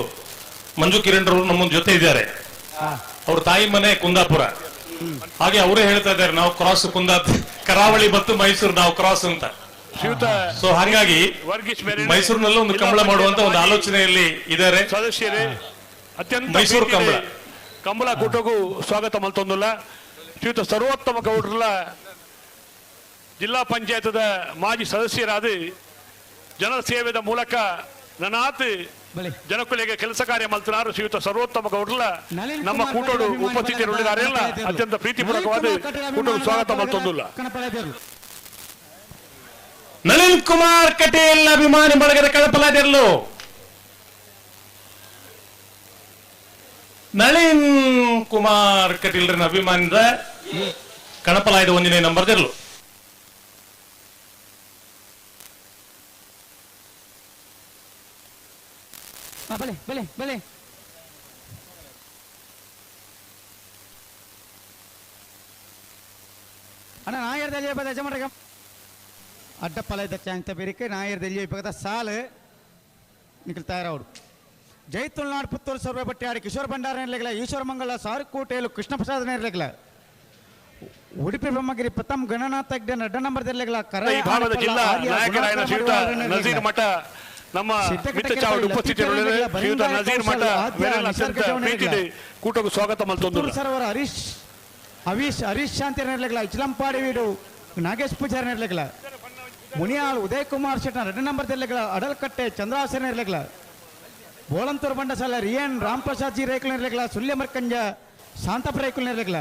ಮಂಜು ಕಿರಣ್ ರವರು ನಮ್ಮ ಜೊತೆ ಇದ್ದಾರೆ. ಅವ್ರ ತಾಯಿ ಮನೆ ಕುಂದಾಪುರ, ಹಾಗೆ ಅವರೇ ಹೇಳ್ತಾ ಇದ್ದಾರೆ ನಾವು ಕ್ರಾಸ್ ಕುಂದಾಪುರ ಕರಾವಳಿ ಮತ್ತು ಮೈಸೂರು ನಾವು ಕ್ರಾಸ್ ಅಂತ. ಸೊ ಹಾಗಾಗಿ ಮೈಸೂರಿನಲ್ಲೂ ಒಂದು ಕಂಬಳ ಮಾಡುವಂತ ಒಂದು ಆಲೋಚನೆಯಲ್ಲಿ ಇದ್ದಾರೆ ಸದಸ್ಯರೇ. ಅತ್ಯಂತ ಮೈಸೂರು ಕಂಬಳ ಕಂಬಳ ಕೂಟಕ್ಕೂ ಸ್ವಾಗತ ಮಲ್ತೊಂದುಲ್ಲ ಶ್ರೀಯುತ ಸರ್ವೋತ್ತಮ ಗೌಡ್ರಲ್ಲ ಜಿಲ್ಲಾ ಪಂಚಾಯತದ ಮಾಜಿ ಸದಸ್ಯರಾದ ಜನರ ಸೇವೆದ ಮೂಲಕ ನನಾತ್ ಜನಕುಲಿಗೆ ಕೆಲಸ ಕಾರ್ಯ ಮಲ್ತನಾರು ಶ್ರೀಯುತ ಸರ್ವೋತ್ತಮ ಗೌಡ್ರಲ್ಲ ನಮ್ಮ ಕೂಟೋಡು ಉಪಸ್ಥಿತರುಳಿದ್ದಾರೆ ಎಲ್ಲ ಅತ್ಯಂತ ಪ್ರೀತಿಪೂರ್ವಕವಾದ ಕೂಟೋಡು ಸ್ವಾಗತ ಮಲ್ತೊಂದುಲ್ಲ. ನಳಿನ್ ಕುಮಾರ್ ಕಟೀಲ್ ಅಭಿಮಾನಿ ಬಳಗದ ಕಳಪಲಾದಿರಲು ನಳಿನ್ ಕುಮಾರ್ ಕಟೀಲ್ರನ್ನ ಅಭಿಮಾನಿದ ಕಣಪಲಾಯ್ದ ಒಂದನೇ ನಂಬರ್ ದಿರ್ಲು. ಬಲೆ ಬಲೆ ಬಲೆ ಅಣ್ಣ ನಾಯರ್ ದಲ್ಯ ಯಜಮಾನ್ರ ಅಡ್ಡಪ್ಪಲ ಚಾಂತ ಬೇರಿಕೆ ನಾಯರ್ ದಲ್ಯ ಇಪ್ಪದ ಸಾಲು ನಿಖಲ್ ತಯಾರವರು. ಜೈ ತುಳುನಾಡು ಪುತ್ತೂರು ಸರ್ವೆ ಬಟ್ಟಿಯಾಡಿ ಕಿಶೋರ್ ಭಂಡಾರ ಇರಲಿಲ್ಲ, ಈಶ್ವರ ಮಂಗಲ ಸಾರುಕೋಟೆಯಲು ಕೃಷ್ಣ ಪ್ರಸಾದ್ ಇರಲಿಲ್ಲ, ಉಡುಪಿ ಬ್ರಹ್ಮಗಿರಿ ಪ್ರಥಮ್ ಗಣನಾಥ ಅಡ್ಡ ನಂಬರ್ ಇರಲಿಲ್ಲ. ಈ ಭಾಗದ ಜಿಲ್ಲಾ ನಾಯಕರಾದ ಶ್ರೀಯುತ ನಜೀರ್ ಮಠ ನಮ್ಮ ಮಿತ್ರ ಚಾವಡಿ ಉಪಸ್ಥಿತರುಳ್ಳ ಶ್ರೀಯುತ ನಜೀರ್ ಮಠ ಅತ್ಯಂತ ಪ್ರೀತಿ ಕೂಟಕ್ಕೂ ಸ್ವಾಗತ ಮಲ್ತೊಂದು. ಸರ್ ಹರೀಶ್ ಹವೀಶ್ ಹರೀಶ್ ಶಾಂತಿ ಇರಲಿಲ್ಲ, ಇಚ್ಲಂಪಾಡಿ ವೀಡು ನಾಗೇಶ್ ಪೂಜಾರಿ ಇರಲಿಲ್ಲ, ಮುನಿಯಾಳ್ ಉದಯ್ ಕುಮಾರ್ ಶೆಟ್ಟ ರೆಡ್ ನಂಬರ್ ಇರಲಿಲ್ಲ, ಅಡಲ್ಕಟ್ಟೆ ಚಂದ್ರಾಸನ ಇರಲಿಲ್ಲ, ಬೋಳಂತೂರು ಬಂಡಸಾಲ ರಿಯನ್ ರಾಮ್ ಪ್ರಸಾದ್ ಜಿ ರೇಖಲ್ ಇರಲಿಲ್ಲ, ಸುಳ್ಯ ಮರ್ಕಂಜ ಶಾಂತಪ್ಪ ರೇಖಲ್ ಇರಲಿಲ್ಲ,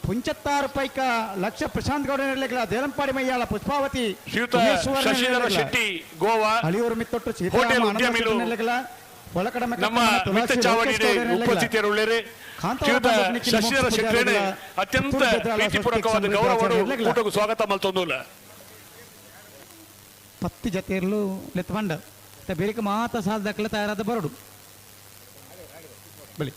ಪುಂಚತ್ತಾರು ಪೈಕ ಲಕ್ಷ ಪ್ರಶಾಂತ್ ಗೌಡ ಇರಲಿಲ್ಲ, ದೇಲಂಪಾಡಿ ಮಯ್ಯಾಳ ಪುಷ್ಪಾವತಿ ಶಶಿಧರ ಶೆಟ್ಟಿ ಗೋವಾ ಹಳಿಯೂರು ಮಿತ್ತೊಟ್ಟು ಹೋಟೆಲ್ ಉದ್ಯಮಿಲು ನಮ್ಮ ಮಿತ್ರ ಚಾವಡಿ ಉಪಸ್ಥಿತರುಳ್ಳರೆ ಶ್ರೀಯುತ ಶಶಿಧರ ಶೆಟ್ಟಿ ಅತ್ಯಂತ ಪ್ರೀತಿಪೂರ್ವಕವಾದ ಗೌರವ ಕೂಟಕ್ಕೂ ಸ್ವಾಗತ ಮಲ್ತೊಂದುಲ್ಲ. ಪತ್ತಿ ಜತೆಯಲ್ಲೂ ಲೆತ್ತಬಂಡ ಬೇರೆ ಮಾತ ಸಾಲ ದಾಖಲೆ ತಯಾರಾದ ಬರಡು ಬಲಿ.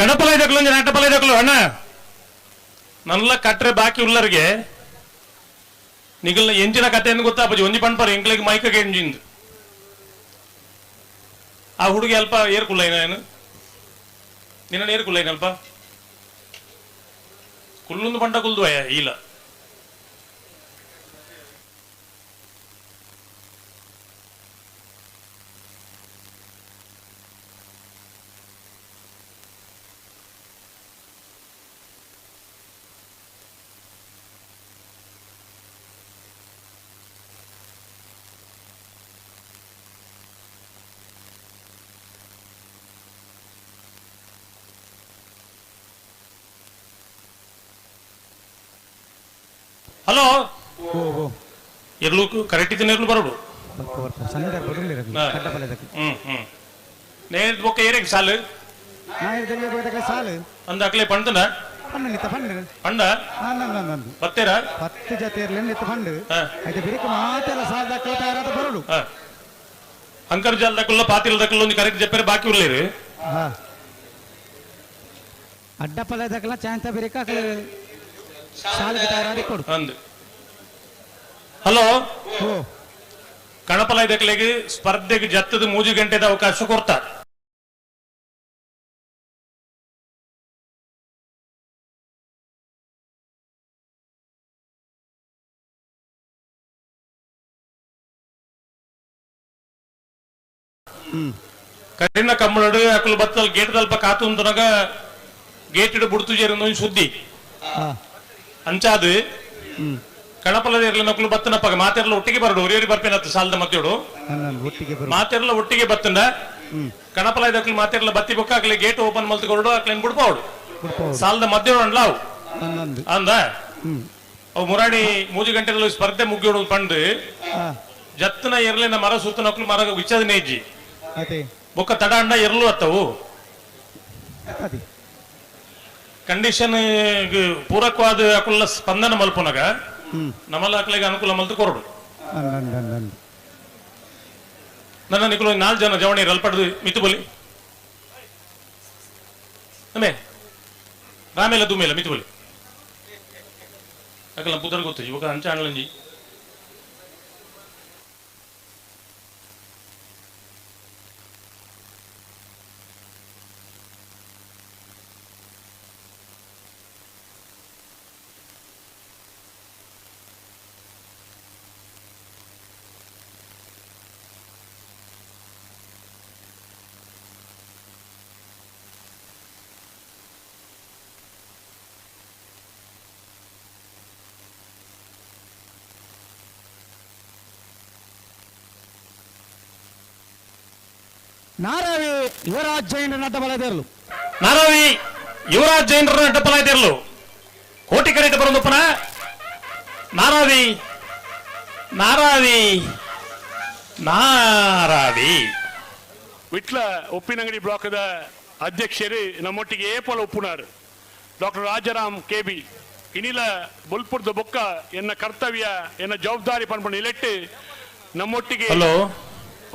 ಕಡಪಲೈದಕ್ಲು ಒಂಜಿ ನಟ್ಟಪಲೈದಕ್ಲು ಅಣ್ಣ ನಲ್ಲ ಕಟ್ರೆ ಬಾಕಿ ಉಲ್ಲರಿಗೆ ನಿಗಲ್ನ ಎಂಜಿನ ಕತೆ ಎಂದು ಗೊತ್ತಾಪಜಿ ಒಂಜಿ ಪಣ್ಪರ್ ಎಂಕ್ಲೆಗ್ ಮೈಕಗೆ ಎಂಜಿಂದು ಆ ಹುಡುಗಿ ಅಲ್ಪ ಏರ್ಕುಲ್ಲ ಏನು ನಿನ್ನ ಏರ್ಕುಲ್ಲ ಏನಲ್ಪ ಕುಲ್ಲೊಂದು ಪಂಡ ಕುಲ್ದು ಅಯ್ಯ ಇಲ್ಲ ಹಲೋ ಎರ್ಲು ಕರೆಕ್ಟ್ ಇದ್ದೀನಿ ಎರ್ಲು ಬರೋಡು ಹ್ಮ್ ಹ್ಮ್ ನೇರ್ ಬೊಕ್ಕ ಏರೆಗ್ ಸಾಲು ಸಾಲು ಅಂದ ಅಕ್ಲೆ ಪಂಡನ ಪಂಡ ಬತ್ತೇರಾ 10 ಜೊತೆ ಇರ್ಲಿ ಪಂಡು ಐತೆ ಬಿರಿಕ ಮಾತೆಲ್ಲ ಸಾಲ ತಯಾರಾದ ಬರೋಡು ಅಂಕರ್ ಜಾಲದಕ್ಕಲ್ಲ ಪಾತಿಲ್ದಕ್ಕಲ್ಲ ಒಂದು ಕರೆಕ್ಟ್ చెప్పారు ಬಾಕಿ ಉರ್ಲೇರು ಅಡ್ಡಪಲ್ಲದಕ್ಕಲ್ಲ ಚಾಂತ ಬಿರಿಕ ಅಕ್ಲೆ ಸಾಲಿಗೆ ತಯಾರಾದಿ ಕೊಡು ಅಂದು ಹಲೋ ಕಣಪಲ ಇದಕ್ಲೆಗ್ ಸ್ಪರ್ಧೆಗೆ ಜತ್ತದ 3 ಗಂಟೆದ ಅವಕಾಶ ಕೊಡ್ತಾರೆ. ಕರಿನ ಕಮ್ಮಳಡು ಅಕಲು ಬತ್ತಲ್ ಗೇಟ್ ದಲ್ಪ ಕಾತು ಅಂತನಾಗ ಗೇಟ್ ಇಡು ಬುಡ್ತು ಜೇರಂದು ಸುದ್ದಿ ಅಂಚಾದು ಕಣಪಲದ ಇರ್ಲಿ ನಕಲು ಬತ್ತನಪ್ಪ ಮಾತೆರ್ಲ ಒಟ್ಟಿಗೆ ಬರಡು ಒರಿಯರಿ ಬರ್ಪೇನತ್ತು ಸಾಲದ ಮಧ್ಯೋಡು ಮಾತೆರ್ಲ ಒಟ್ಟಿಗೆ ಬತ್ತಂಡ ಕಣಪಲ ಇದಕ್ಲು ಮಾತೆರ್ಲ ಬತ್ತಿ ಬೊಕ್ಕ ಅಕ್ಲೆ ಗೇಟ್ ಓಪನ್ ಮಲ್ತುಕೊಡು ಅಕ್ಲೇನ್ ಬಿಡ್ಪಾವಡು ಸಾಲದ ಮಧ್ಯೋಡು ಅನ್ಲಾವು ಅಂದ ಅವು ಮುರಾಡಿ 3 ಗಂಟೆಗಳಲ್ಲಿ ಸ್ಪರ್ಧೆ ಮುಗಿಯೋಡು ಪಂಡು ಜತ್ತನ ಎರ್ಲಿನ ಮರ ಸುತ್ತ ನಕಲು ಮರ ವಿಚಾದ ನೇಜಿ ಬೊಕ್ಕ ತಡ ಅಂಡ ಎರ್ಲು ಅತ್ತವು ಕಂಡೀಷನ್ ಪೂರಕವಾದ ಅಕುಲ ಸ್ಪಂದನ ಮಲ್ಪುನಗ ನಮ್ಮಲ್ಲ ಅಕ್ಲೆಗೆ ಅನುಕೂಲ ಮಲ್ತು ಕೊರಡು ನನ್ನ ನಿಕುಲು 4 ಜನ ಜವಣಿ ಅಲ್ಪಡ್ದು ಮಿತು ಬಲಿ ನಮೇ ರಾಮೇಲ ದುಮೇಲ ಮಿತು ಬಲಿ ಅಕಲ ಪುದರ್ ಗೊತ್ತು ಇವಾಗ ಅಂಚ ಅಣ್ಲಂಜಿ ನಾರಾವಿ ಯುವರಾಜ್ ಜೈನರ ನಡ್ಡಬಲದೇರ್ಲು ನಾರಾವಿ ಯುವರಾಜ್ ಜೈನರ ನಡ್ಡಬಲದೇರ್ಲು ಕೋಟಿ ಕರೆಟ ಬರೋದಪ್ಪನ ನಾರಾವಿ ನಾರಾವಿ ನಾರಾವಿ ವಿಟ್ಲ ಉಪ್ಪಿನಂಗಡಿ ಬ್ಲಾಕ್ದ ಅಧ್ಯಕ್ಷರು ನಮ್ಮೊಟ್ಟಿಗೆ ಏಪಲ ಉಪ್ಪುನಾರ್ ಡಾಕ್ಟರ್ ರಾಜಾರಾಮ್ ಕೆ ಬಿ ಇನಿಲ ಬೊಲ್ಪುರ್ದ ಬೊಕ್ಕ ಎನ್ನ ಕರ್ತವ್ಯ ಎನ್ನ ಜವಾಬ್ದಾರಿ ಪನ್ಪುನ ಇಲೆಟ್ಟು ನಮ್ಮೊಟ್ಟಿಗೆ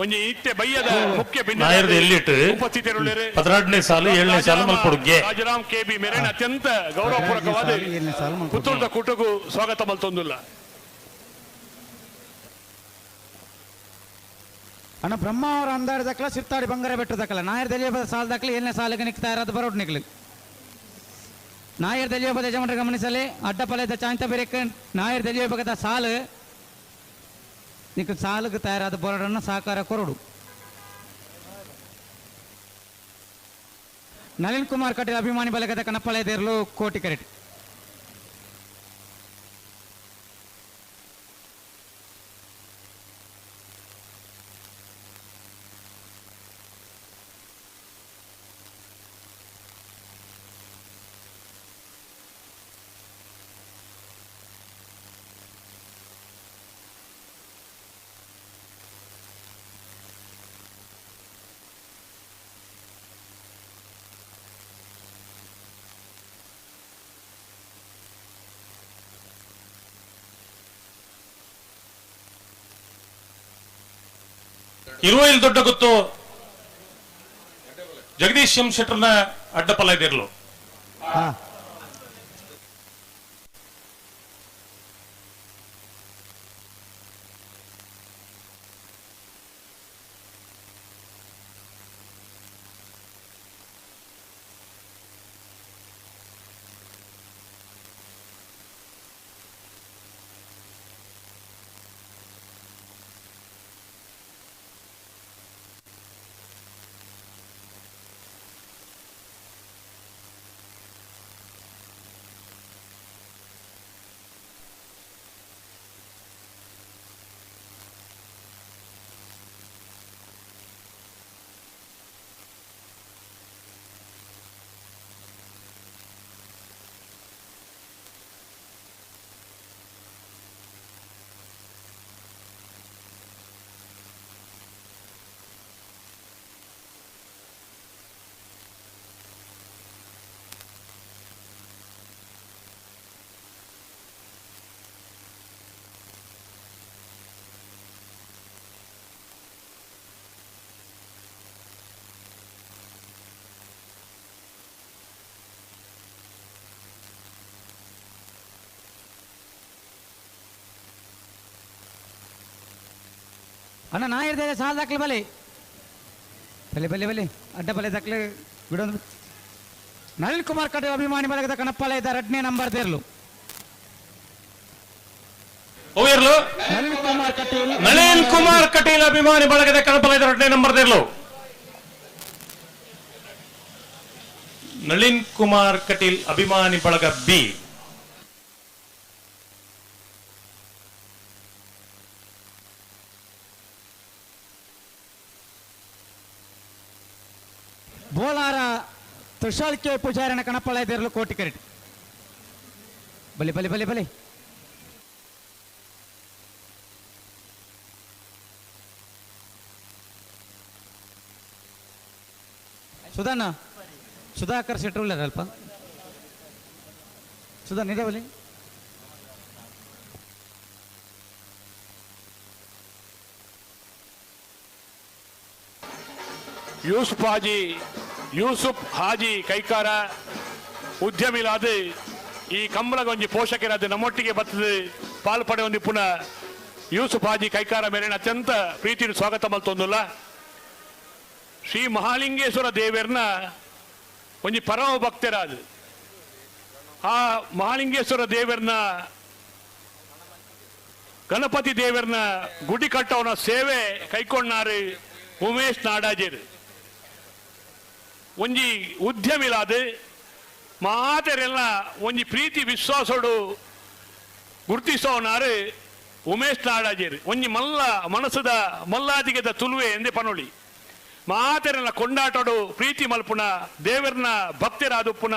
ಒಂಜಿ ಇತ್ತೆ ಬಯ್ಯದ ಮುಖ್ಯ ಉಪಸ್ಥಿತರುಳ್ಳೇರು 16ನೇ ಸಾಲು 7ನೇ ಸಾಲು ಮಲ್ಪೊಡುಗೆ ರಾಜಾರಾಮ್ ಕೆ ಬಿ ಮೇರೆನ ಅತ್ಯಂತ ಗೌರವಪೂರ್ವಕವಾದ ಪುತ್ತೂರದ ಕೂಟಕ್ಕೂ ಸ್ವಾಗತ ಮಲ್ತೊಂದುಲ್ಲ. ಅಣ್ಣ ಬ್ರಹ್ಮ ಅವರ ಅಂದಾಡ್ದಕ್ಕಲ್ಲ ಸಿರ್ತಾಡಿ ಬಂಗಾರ ಬೆಟ್ಟದಕ್ಕಲ್ಲ ನಾಯರ್ ದಲಿಯಬದ ಸಾಲದಕ್ಕಲ್ಲ 7ನೇ ಸಾಲಿಗೆ ನಿಕ್ತಾ ಇರೋದು ಬರೋಡ್ ನಿಕ್ಲು ನಾಯರ್ ದಲಿಯಬದ ಯಜಮಾನರು ಗಮನಿಸಲಿ ಅಡ್ಡಪಲೆದ ಚಾಂತ ಬೇರೆ ನಾಯರ್ ದಲಿಯಬಗದ ಸಾಲು ನಿಕ್ ಸಾಲಿಗೆ ತಯಾರಾದ ಬರೋಡನ್ನು ಸಹಕಾರ ಕೊರಡು. ನಳಿನ್ ಕುಮಾರ್ ಕಟೀಲ್ ಅಭಿಮಾನಿ ಬಲಗದ ಕನಪಳೆದೇರ್ಲು ಕೋಟಿ ಕರೆಟ್ ಇರುವೈಲ್ ದೊಡ್ಡ ಗೊತ್ತು ಜಗದೀಶ್ ಎಂ ಶೆಟ್ಟರ್ನ ಅಡ್ಡಪಲ ಇದಿರ್ಲು. ಅಣ್ಣ ನಾ ಇರ್ತೇನೆ ಸಾಲ ದಾಖಲೆ ಬಲೆ ಬಲೆ ಬಲೆ ಬಲೆ ಅಡ್ಡ ಬಲೆ ದಾಖಲೆ ಬಿಡೋದು. ನಳಿನ್ ಕುಮಾರ್ ಕಟೀಲ್ ಅಭಿಮಾನಿ ಬಳಗದ ಕಣಪ್ಪಾಲಯದ ಎರಡನೇ ನಂಬರ್ ದೇರ್ಲು. ನಳಿನ್ ಕುಮಾರ್ ಕಟೀಲ್. ನಳಿನ್ ಕುಮಾರ್ ಕಟೀಲ್ ಅಭಿಮಾನಿ ಬಳಗದ ಕಣಪಾಲಯದ ಎರಡನೇ ನಂಬರ್ ದೇರ್ಲು. ನಳಿನ್ ಕುಮಾರ್ ಕಟೀಲ್ ಅಭಿಮಾನಿ ಬಳಗ ಬಿ. ಬೋಲಾರ ತುಷಾಲ್ ಕೆ ಪೂಜಾರನ ಕಣಪಾಲಯದಿರಲು ಕೋಟಿ ಕರೆಟ್. ಬಲಿ ಬಲಿ ಬಲಿ ಬಲಿ. ಸುಧಾನ ಸುಧಾಕರ್ ಶೆಟ್ರು ಅಲ್ಪ ಸುಧಾ ನಿಜ ಬಲಿ. ಯೂಸುಫ್ ಹಾಜಿ, ಯೂಸುಫ್ ಹಾಜಿ ಕೈಕಾರ ಉದ್ಯಮಿಲಾದ ಈ ಕಂಬಳಗೊಂಜಿ ಪೋಷಕರಾದ ನಮ್ಮೊಟ್ಟಿಗೆ ಬರ್ತದೆ ಪಾಲು ಪಡೆಯೊಂದು ಪುನಃ ಯೂಸುಫ್ ಹಾಜಿ ಕೈಕಾರ ಮೇಲಿನ ಅತ್ಯಂತ ಪ್ರೀತಿ ಸ್ವಾಗತ ಮಲ್ತೊಂದುಲ್ಲ. ಶ್ರೀ ಮಹಾಲಿಂಗೇಶ್ವರ ದೇವರನ್ನ ಒಂಜಿ ಪರಮ ಭಕ್ತರಾದ ಆ ಮಹಾಲಿಂಗೇಶ್ವರ ದೇವರನ್ನ ಗಣಪತಿ ದೇವರನ್ನ ಗುಡಿ ಕಟ್ಟವನ ಸೇವೆ ಕೈಕೊಂಡಾರು ಉಮೇಶ್ ನಾಡಾಜೇರು. ಒಂಜಿ ಉದ್ಯಮಿಲಾದ ಮಾತೆರೆಲ್ಲ ಒಂಜಿ ಪ್ರೀತಿ ವಿಶ್ವಾಸೋಡು ಗುರುತಿಸೋನಾರು ಉಮೇಶ್ ನಾಡಾಜೇರು. ಒಂಜಿ ಮಲ್ಲ ಮನಸ್ಸದ ಮಲ್ಲಾದಿಗೆದ ತುಲುವೆ ಎಂದೇ ಪನೊಳಿ ಮಾತೆರೆಲ್ಲ ಕೊಂಡಾಟೋಡು ಪ್ರೀತಿ ಮಲ್ಪುನ ದೇವರನ್ನ ಭಕ್ತರಾದುಪ್ಪುನ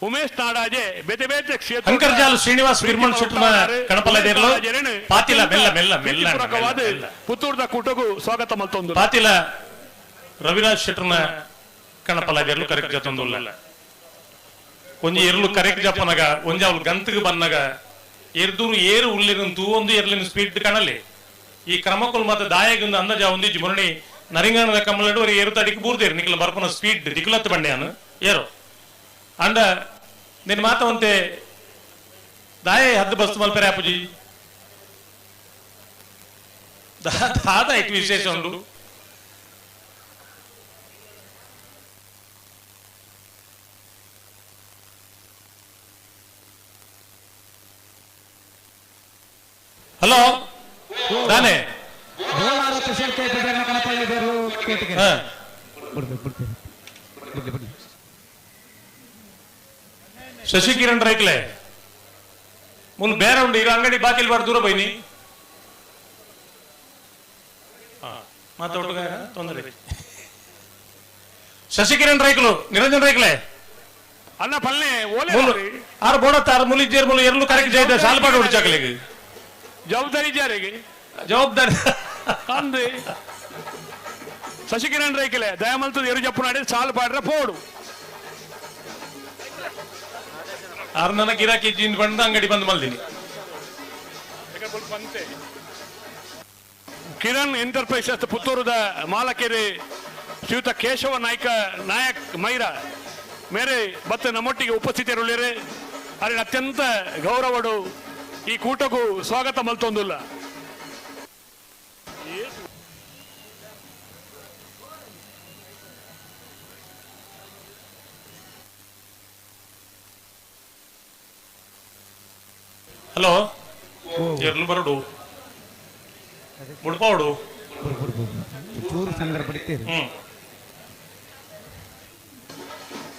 ಉಮೇಶ್ ನಾಡಾಜೆ ಬೇತೆ ಬೇತೆ ಕ್ಷೇತ್ರ ಅಂಕರ್ಜಾಲ್ ಶ್ರೀನಿವಾಸ್ ವಿರ್ಮಲ್ ಶೆಟ್ಟರ್ನ ಕಣಪಲ ಪಾತಿಲ ಮೆಲ್ಲ ಮೆಲ್ಲ ಮೆಲ್ಲ ಪುತ್ತೂರ್ದ ಕೂಟಗೂ ಸ್ವಾಗತ ಮಲ್ತೊಂದು ಪಾತಿಲ ರವಿರಾಜ್ ಶೆಟ್ಟರ್ನ ಕಣಪಲ ಎರ್ಲು ಕರೆಕ್ಟ್ ಜತ್ತೊಂದುಲ್ಲ. ಒಂಜಿ ಎರ್ಲು ಕರೆಕ್ಟ್ ಜಪ್ಪನಗ ಒಂಜಿ ಅವಳು ಗಂತಿಗೆ ಬನ್ನಗ ಎರ್ದೂರು ಏರು ಉಳ್ಳಿನ ತೂ ಒಂದು ಎರ್ಲಿನ ಸ್ಪೀಡ್ ಕಣಲಿ ಈ ಕ್ರಮಕ್ಕುಲ್ ಮಾತ ದಾಯಗಿಂದ ಅಂದಾಜ ಒಂದಿಜ್ಜಿ ಮುರಣಿ ನರಿಂಗಾಣದ ಕಮ್ಮಲಡು ಅವ್ರು ಏರು ತಡಿಗೆ ಬೂರ್ದೇರು ನಿಕ್ಲ ಬರ್ಪನ ಸ್ಪೀಡ್ ದಿಕ್ಲತ್ತು ಬಂಡ್ಯಾನು ಏರು ಅಂಡ ನಿನ್ನ ಮಾತವಂತೆ ದಾಯ ಹದ್ದು ಬಸ್ತು ಮಲ್ಪೆರೆ ಅಪ್ಪುಜಿ ದಾದ ಇಟ್ಟು ವಿಶೇಷ ಉಂಡು. ಹಲೋ ದಾನೆ ಶಶಿಕಿರಣ್ ರೈಕ್ಲೆ ಮುನ್ ಬೇರೆ ಉಂಡು ಈಗ ಅಂಗಡಿ ಬಾಕಿಲ್ ಬಾರ್ ದೂರ ಬೈನಿ ಮಾತಾಡುಗ ತೊಂದರೆ. ಶಶಿಕಿರಣ್ ರೈಕ್ಲು ನಿರಂಜನ್ ರೈಕ್ಲೆ ಅಣ್ಣ ಪಲ್ಲೆ ಓಲೆ ಆರು ಬೋಡತ್ತಾರು ಮುಲಿ ಜೇರ್ ಮುಲು ಎರ್ಲು ಕರೆಕ್ಟ್ ಜೈದ ಶಾಲ್ಪಾಡು ಹೊಡಿಚಾಕಲಿಗೆ ಜವಾಬ್ದಾರಿ ಜಾರಿಗೆ ಜವಾಬ್ದಾರಿ ಅಂದೆ ಶಶಿಕಿರಣ್ ರೈಕಲೆ ದಯಮಲ್ತದ ಎರು ಜಪ್ಪು ನಾಡಿ ಸಾಲು ಪಾಡ್ರೆ ಪೋಡು ಆರು ನನ್ನ ಗಿರಾಕಿ ಜಿನ್ ಬಂದ ಅಂಗಡಿ ಬಂದ್ ಮಲ್ದಿನಿ. ಕಿರಣ್ ಎಂಟರ್ಪ್ರೈಸಸ್ ಪುತ್ತೂರುದ ಮಾಲಕೇರಿ ಶ್ರೀಯುತ ಕೇಶವ ನಾಯ್ಕ ನಾಯಕ್ ಮೈರಾ ಮೇರೆ ಬತ್ತ ನಮ್ಮೊಟ್ಟಿಗೆ ಉಪಸ್ಥಿತರುಳ್ಳೇರೆ ಅರಿನ ಅತ್ಯಂತ ಗೌರವಡು ಈ ಕೂಟಕ್ಕೂ ಸ್ವಾಗತ ಮಲ್ತೊಂದುಲ್ಲ. ಹಲೋ ಎರ್ಲು ಬರಡು ಮುಡ್ಪಾವಡು ಚೂರು ಸಂದರ್ಭ ಪಡಿತೀರಿ.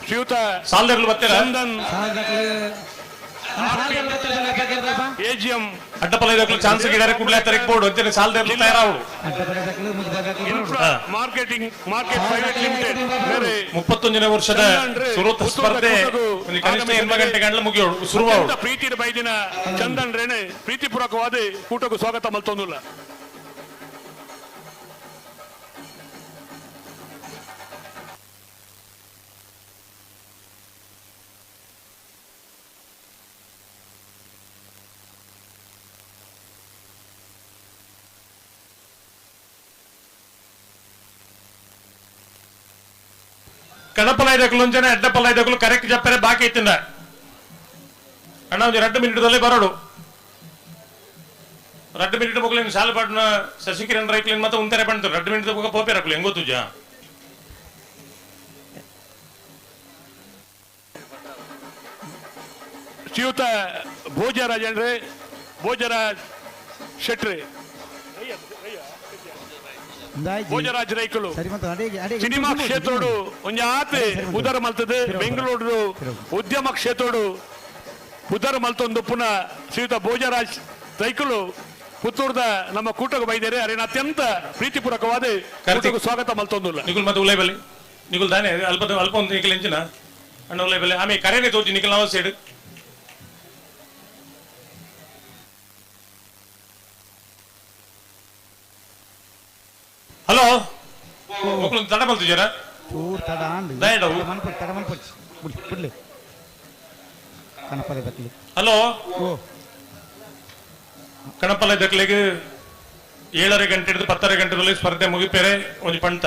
ಶ್ರೀಯುತ ಸಾಲದರ್ಲು ಬರ್ತೀರಾ? ಚಂದನ್ ಎಜಿಎಂ ಅಡ್ಡಪಲ ಚಾನ್ಸ್ ಗಿಡಾರೆ ಕೂಡಲೇ ತರಕ್ ಬೋರ್ಡ್ ಅಂತಾನೆ ಸಾಲದರ್ಲು ತಯಾರಾವು. Infra marketing market private limited ಮೇರೆ 31ನೇ ವರ್ಷದ ಸುರುತ ಸ್ಪರ್ಧೆ ಒಂದು ಕನಿಷ್ಠ 8 ಗಂಟೆ ಗಂಟಲು ಮುಗಿಯೋಡು ಶುರುವಾವು. ಪ್ರೀತಿ ಬೈದಿನ ಚಂದನ್ ರೇಣೆ ಪ್ರೀತಿಪೂರ್ವಕವಾದ ಕೂಟಕ್ಕೂ ಸ್ವಾಗತ ಮಲ್ತೊಂದುಲ್ಲ. ಕಣಪಲ ಐದಕ್ಕಲು ಒಂಜನೆ ಅಡ್ಡಪಲ ಐದಕ್ಕಲು ಕರೆಕ್ಟ್ ಜಪ್ಪರೆ ಬಾಕಿ ಇತ್ತಿಂದ ಅಣ್ಣ ಒಂದು 2 ಮಿನಿಟ್ದಲ್ಲೇ ಬರೋಡು. 2 ಮಿನಿಟ್ ಮುಗಲಿನ ಶಾಲೆಪಾಟ್ನ ಶಶಿಕಿರಣ್ ರೈಕ್ಲಿನ್ ಮತ್ತೆ ಉಂತಾರೆ ಪಂಡ್ತಾರೆ. 2 ಮಿನಿಟ್ ಮುಗ ಪೋಪೇರಕ್ಲು ಹೆಂಗೋ ತುಜ. ಶ್ರೀಯುತ ಭೋಜರಾಜನ್ರೆ ಭೋಜರಾಜ್ ಶೆಟ್ರೆ ಭೋಜರಾಜ್ ರೈಕಲು ಸಿನಿಮಾ ಕ್ಷೇತ್ರೋಡು ಒಂಜಿ ಆತೆ ಉದರ ಮಲ್ತದೆ. ಬೆಂಗಳೂರು ಉದ್ಯಮ ಕ್ಷೇತ್ರೋಡು ಉದರ ಮಲ್ತೊಂದು ಪುನಃ ಶ್ರೀಯುತ ಭೋಜರಾಜ್ ರೈಕಲು ಪುತ್ತೂರ್ದ ನಮ್ಮ ಕೂಟಕ್ಕೆ ಬೈದರೆ ಅರಿನ ಅತ್ಯಂತ ಪ್ರೀತಿಪೂರ್ವಕವಾದ ಕೂಟಕ್ಕೆ ಸ್ವಾಗತ ಮಲ್ತೊಂದುಲ್ಲ. ನಿಗುಲ್ ಮತ್ತೆ ಉಲೈಬಲಿ ನಿಗುಲ್ ದಾನೆ ಅಲ್ಪ ಅಲ್ಪ ಒಂದು ನಿಖಲ್ ಎಂಚಿನ ಅಣ್ಣ ಉಲೈಬಲಿ ಆಮೆ ಕರೆನೆ ತೋಜಿ ನಿಖಲ್ ನಾವ ಸೈಡ್. ಹಲೋ ಮಕ್ಕಳು ತಡ ಮಲ್ತಿದ್ದೀರಾ? ಚೂರು ತಡ ಅಂದು ದಯಡು. ಮನ್ಪೊಡು ತಡ ಮನ್ಪೊಡು ಬಿಡ್ಲಿ ಬಿಡ್ಲಿ ಕಣಪಲ ದಕ್ಲಿ. ಹಲೋ ಕಣಪಲ ದಕ್ಲಿಗೆ 7:30 ಗಂಟೆ ಹಿಡಿದು 10:30 ಗಂಟೆದಲ್ಲಿ ಸ್ಪರ್ಧೆ ಮುಗಿಪೇರೆ ಒಂದು ಪಂಟ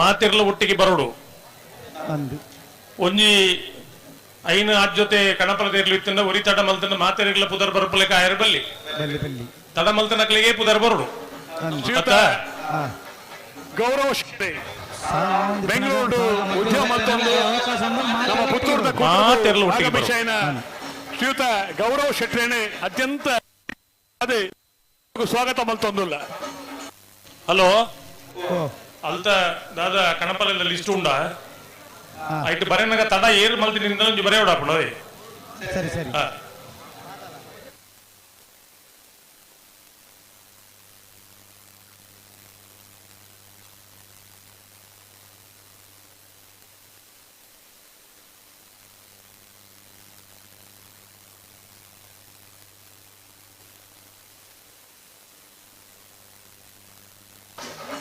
ಮಾತಿರ್ಲ ಒಟ್ಟಿಗೆ ಬರೋಡು. ಒಂಜಿ ಐನು ಆಜ್ ಜೊತೆ ಕಣಪಲ ದೇರ್ಲು ಇತ್ತಿಂದ ಒರಿ ತಡ ಮಲ್ತನ ಮಾತಿರ್ಲ ಪುದರ್ ಬರಪಲೆಕ ಆಯರ್ ಬಲ್ಲಿ ಬಲ್ಲಿ ಬಲ್ಲಿ ತಡ ಮಲ್ತನಕ್ಲಿಗೆ ಪುದರ್ ಬರೋಡು. ಗೌರವ ಶೆಟ್ಟಿ ಬೆಂಗಳೂರು ಉದ್ಯಮ ಮತ್ತೊಂದು ನಮ್ಮ ಪುತ್ತೂರದ ಆಗಮಿಸಿದ ಶ್ರೀಯುತ ಗೌರವ ಶೆಟ್ಟೇನೆ ಅತ್ಯಂತ ಸ್ವಾಗತ ಮಲ್ತೊಂದುಲ್ಲ. ಹಲೋ ಅಲ್ತ ದಾದ ಕಣಪಲ ಲಿಸ್ಟ್ ಉಂಡ ಐಟ್ ಬರೆನಗ ತಡ ಏರ್ ಮಲ್ತಿನಿಂದ ಒಂಜಿ ಬರೆಯೋಡ ಅಪ್ಪಣ. ಸರಿ ಸರಿ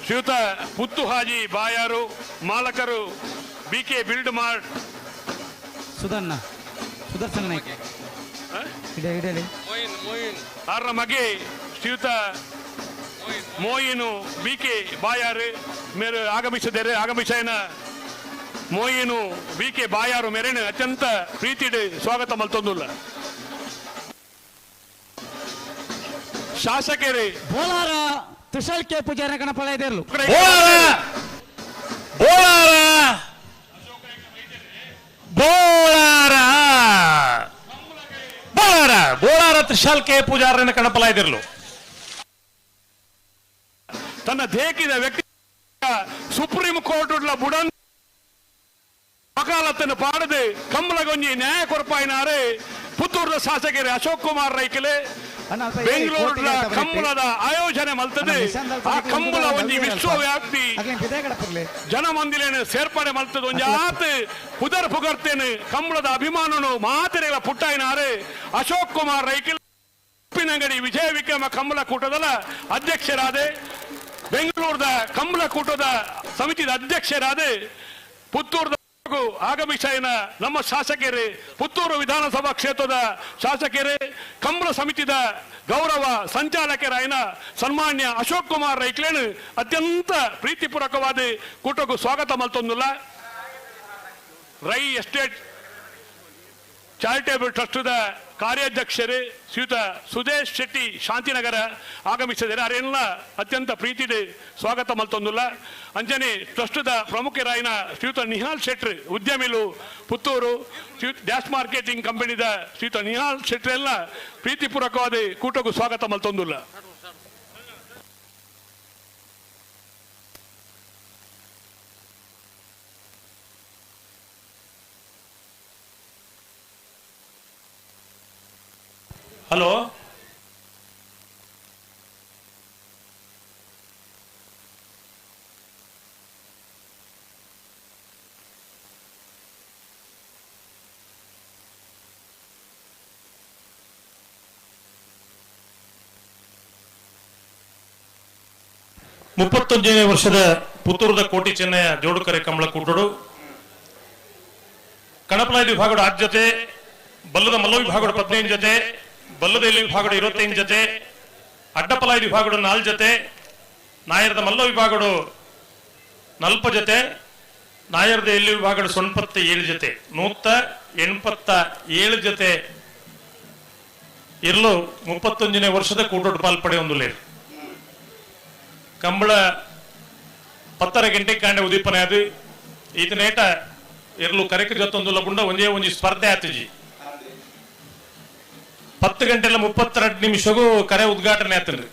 ಶ್ರೀಯುತ ಪುತ್ತು ಹಾಜಿ ಬಾಯಾರು ಮಾಲಕರು B K build mart Sudanna Sudarshan Naik ಇಡಲಿ ಆರ್ನ ಮಗೆ ಶ್ರೀಯುತ ಮೋಯಿನು ಬಿ ಕೆ ಬಾಯಾರು ಮೇರೆ ಆಗಮಿಸಿದ್ದಾರೆ. ಆಗಮಿಸಿನ ಮೋಯಿನು ಬಿ ಕೆ ಬಾಯಾರು ಮೇರೇನು ಅತ್ಯಂತ ಪ್ರೀತಿ ಸ್ವಾಗತ ಮಲ್ತೊಂದುಲ್ಲ. ಶಾಸಕರೇ ಬೋಲಾರ ತುಷಾಲ್ ಕೆ ಪೂಜಾರ ಗಣಪಲ ಇದಿರಲು. ಬೋಲಾರ ಬೋಲಾರ ಬೋಲಾರ ಬೋಲಾರ ತುಷಾಲ್ ಕೆ ಪೂಜಾರನ ಗಣಪಲ ಇದಿರಲು. ತನ್ನ ದೇಕಿದ ವ್ಯಕ್ತಿ ಸುಪ್ರೀಂ ಕೋರ್ಟ್ ಬುಡನ್ ವಕಾಲತ್ತನ್ನು ಪಾಡದೆ ಕಮ್ಮಲಗೊಂಜಿ ನ್ಯಾಯ ಕೊರಪಾಯಿನಾರೆ ಪುತ್ತೂರದ ಶಾಸಕರೇ ಅಶೋಕ್ ಕುಮಾರ್ ರೈಕಲೆ ಬೆಂಗಳೂರಿನ ಕಂಬಳದ ಆಯೋಜನೆ ಮಲ್ತದೆ. ಆ ಕಂಬಳ ಒಂಜಿ ವಿಶ್ವವ್ಯಾಪ್ತಿ ಜನಮಂದಿಲೇನು ಸೇರ್ಪಡೆ ಮಲ್ತದೆ. ಒಂಜಿ ಆತ ಪುದರ್ ಪುಗರ್ತೇನೆ ಕಂಬಳದ ಅಭಿಮಾನನು ಮಾತೆರೆಗಳ ಪುಟ್ಟಾಯಿನಾರೆ ಅಶೋಕ್ ಕುಮಾರ್ ರೈಕಲ್ ಉಪ್ಪಿನಂಗಡಿ ವಿಜಯ ವಿಕ್ರಮ ಕಂಬಳ ಕೂಟದ ಅಧ್ಯಕ್ಷರಾದೆ, ಬೆಂಗಳೂರದ ಕಂಬಳ ಕೂಟದ ಸಮಿತಿಯ ಅಧ್ಯಕ್ಷರಾದೆ ಪುತ್ತೂರದ ಆಗಮಿಸಿದ ನಮ್ಮ ಶಾಸಕರೇ, ಪುತ್ತೂರು ವಿಧಾನಸಭಾ ಕ್ಷೇತ್ರದ ಶಾಸಕರೇ, ಕಂಬಳ ಸಮಿತಿಯ ಗೌರವ ಸಂಚಾಲಕರಾಯನ ಸನ್ಮಾನ್ಯ ಅಶೋಕ್ ಕುಮಾರ್ ರೈಕ್ಲೇನು ಅತ್ಯಂತ ಪ್ರೀತಿಪೂರ್ವಕವಾದ ಕೂಟಕ್ಕೂ ಸ್ವಾಗತ ಮಲ್ತೊಂದುಲ್ಲ. ರೈ ಎಸ್ಟೇಟ್ ಚಾರಿಟೇಬಲ್ ಟ್ರಸ್ಟ್ದ ಕಾರ್ಯಾಧ್ಯಕ್ಷರು ಶ್ರೀಯುತ ಸುದೇಶ್ ಶೆಟ್ಟಿ ಶಾಂತಿನಗರ ಆಗಮಿಸಿದ್ದಾರೆ. ಅರೆಲ್ಲ ಅತ್ಯಂತ ಪ್ರೀತಿದೆ ಸ್ವಾಗತ ಮಲ್ತೊಂದುಲ್ಲ. ಅಂಚನೆ ಟ್ರಸ್ಟ್ದ ಪ್ರಮುಖರಾಯಿನ ಶ್ರೀಯುತ ನಿಹಾಲ್ ಶೆಟ್ರ್ ಉದ್ಯಮಿಲು ಪುತ್ತೂರು ಶ್ರೀಯುತ ಡ್ಯಾಶ್ ಮಾರ್ಕೆಟಿಂಗ್ ಕಂಪನಿದ ಶ್ರೀಯುತ ನಿಹಾಲ್ ಶೆಟ್ರ್ ಎಲ್ಲ ಪ್ರೀತಿಪೂರ್ವಕವಾದ ಕೂಟಕ್ಕೂ ಸ್ವಾಗತ ಮಲ್ತೊಂದುಲ್ಲ. ಹಲೋ, ಮುಪ್ಪತ್ತೊಂದನೇ ವರ್ಷದ ಪುತ್ತೂರದ ಕೋಟಿ ಚೆನ್ನಯ ಜೋಡುಕರೆ ಕಂಬಳ ಕೂಟಡು ಕಣಪಲಾಯ ವಿಭಾಗದ 6 ಜೊತೆ, ಬಲ್ಲದ ಮಲ್ಲ ವಿಭಾಗದ 15 ಜೊತೆ, ಬಲ್ಲದ ಎಲ್ಲಿ ವಿಭಾಗದ 25 ಜೊತೆ, ಅಡ್ಡಪಲಾಯ ವಿಭಾಗದ 4 ಜೊತೆ, ನಾಯರದ ಮಲ್ಲ ವಿಭಾಗದ 40 ಜೊತೆ, ನಾಯರದ ಎಲ್ಲಿ ವಿಭಾಗದ 87 ಜೊತೆ, 187 ಜೊತೆ ಇರಲು 31ನೇ ವರ್ಷದ ಕೂಟೋಡು ಪಾಲ್ಪಡೆ ಒಂದು ಕಂಬಳ 10:30 ಗಂಟೆಗೆ ಕಾಂಡೆ ಉದೀಪನೆ ಅದು ಈತನೇಟ ಇರಲು ಕರೆಕ ಜೊತ್ತೊಂದು ಲಬುಂಡ ಒಂದೇ ಒಂಜಿ ಸ್ಪರ್ಧೆ ಆತಜಿ. 10:32 ಕರೆ ಉದ್ಘಾಟನೆ ಆತನ್ರಿ.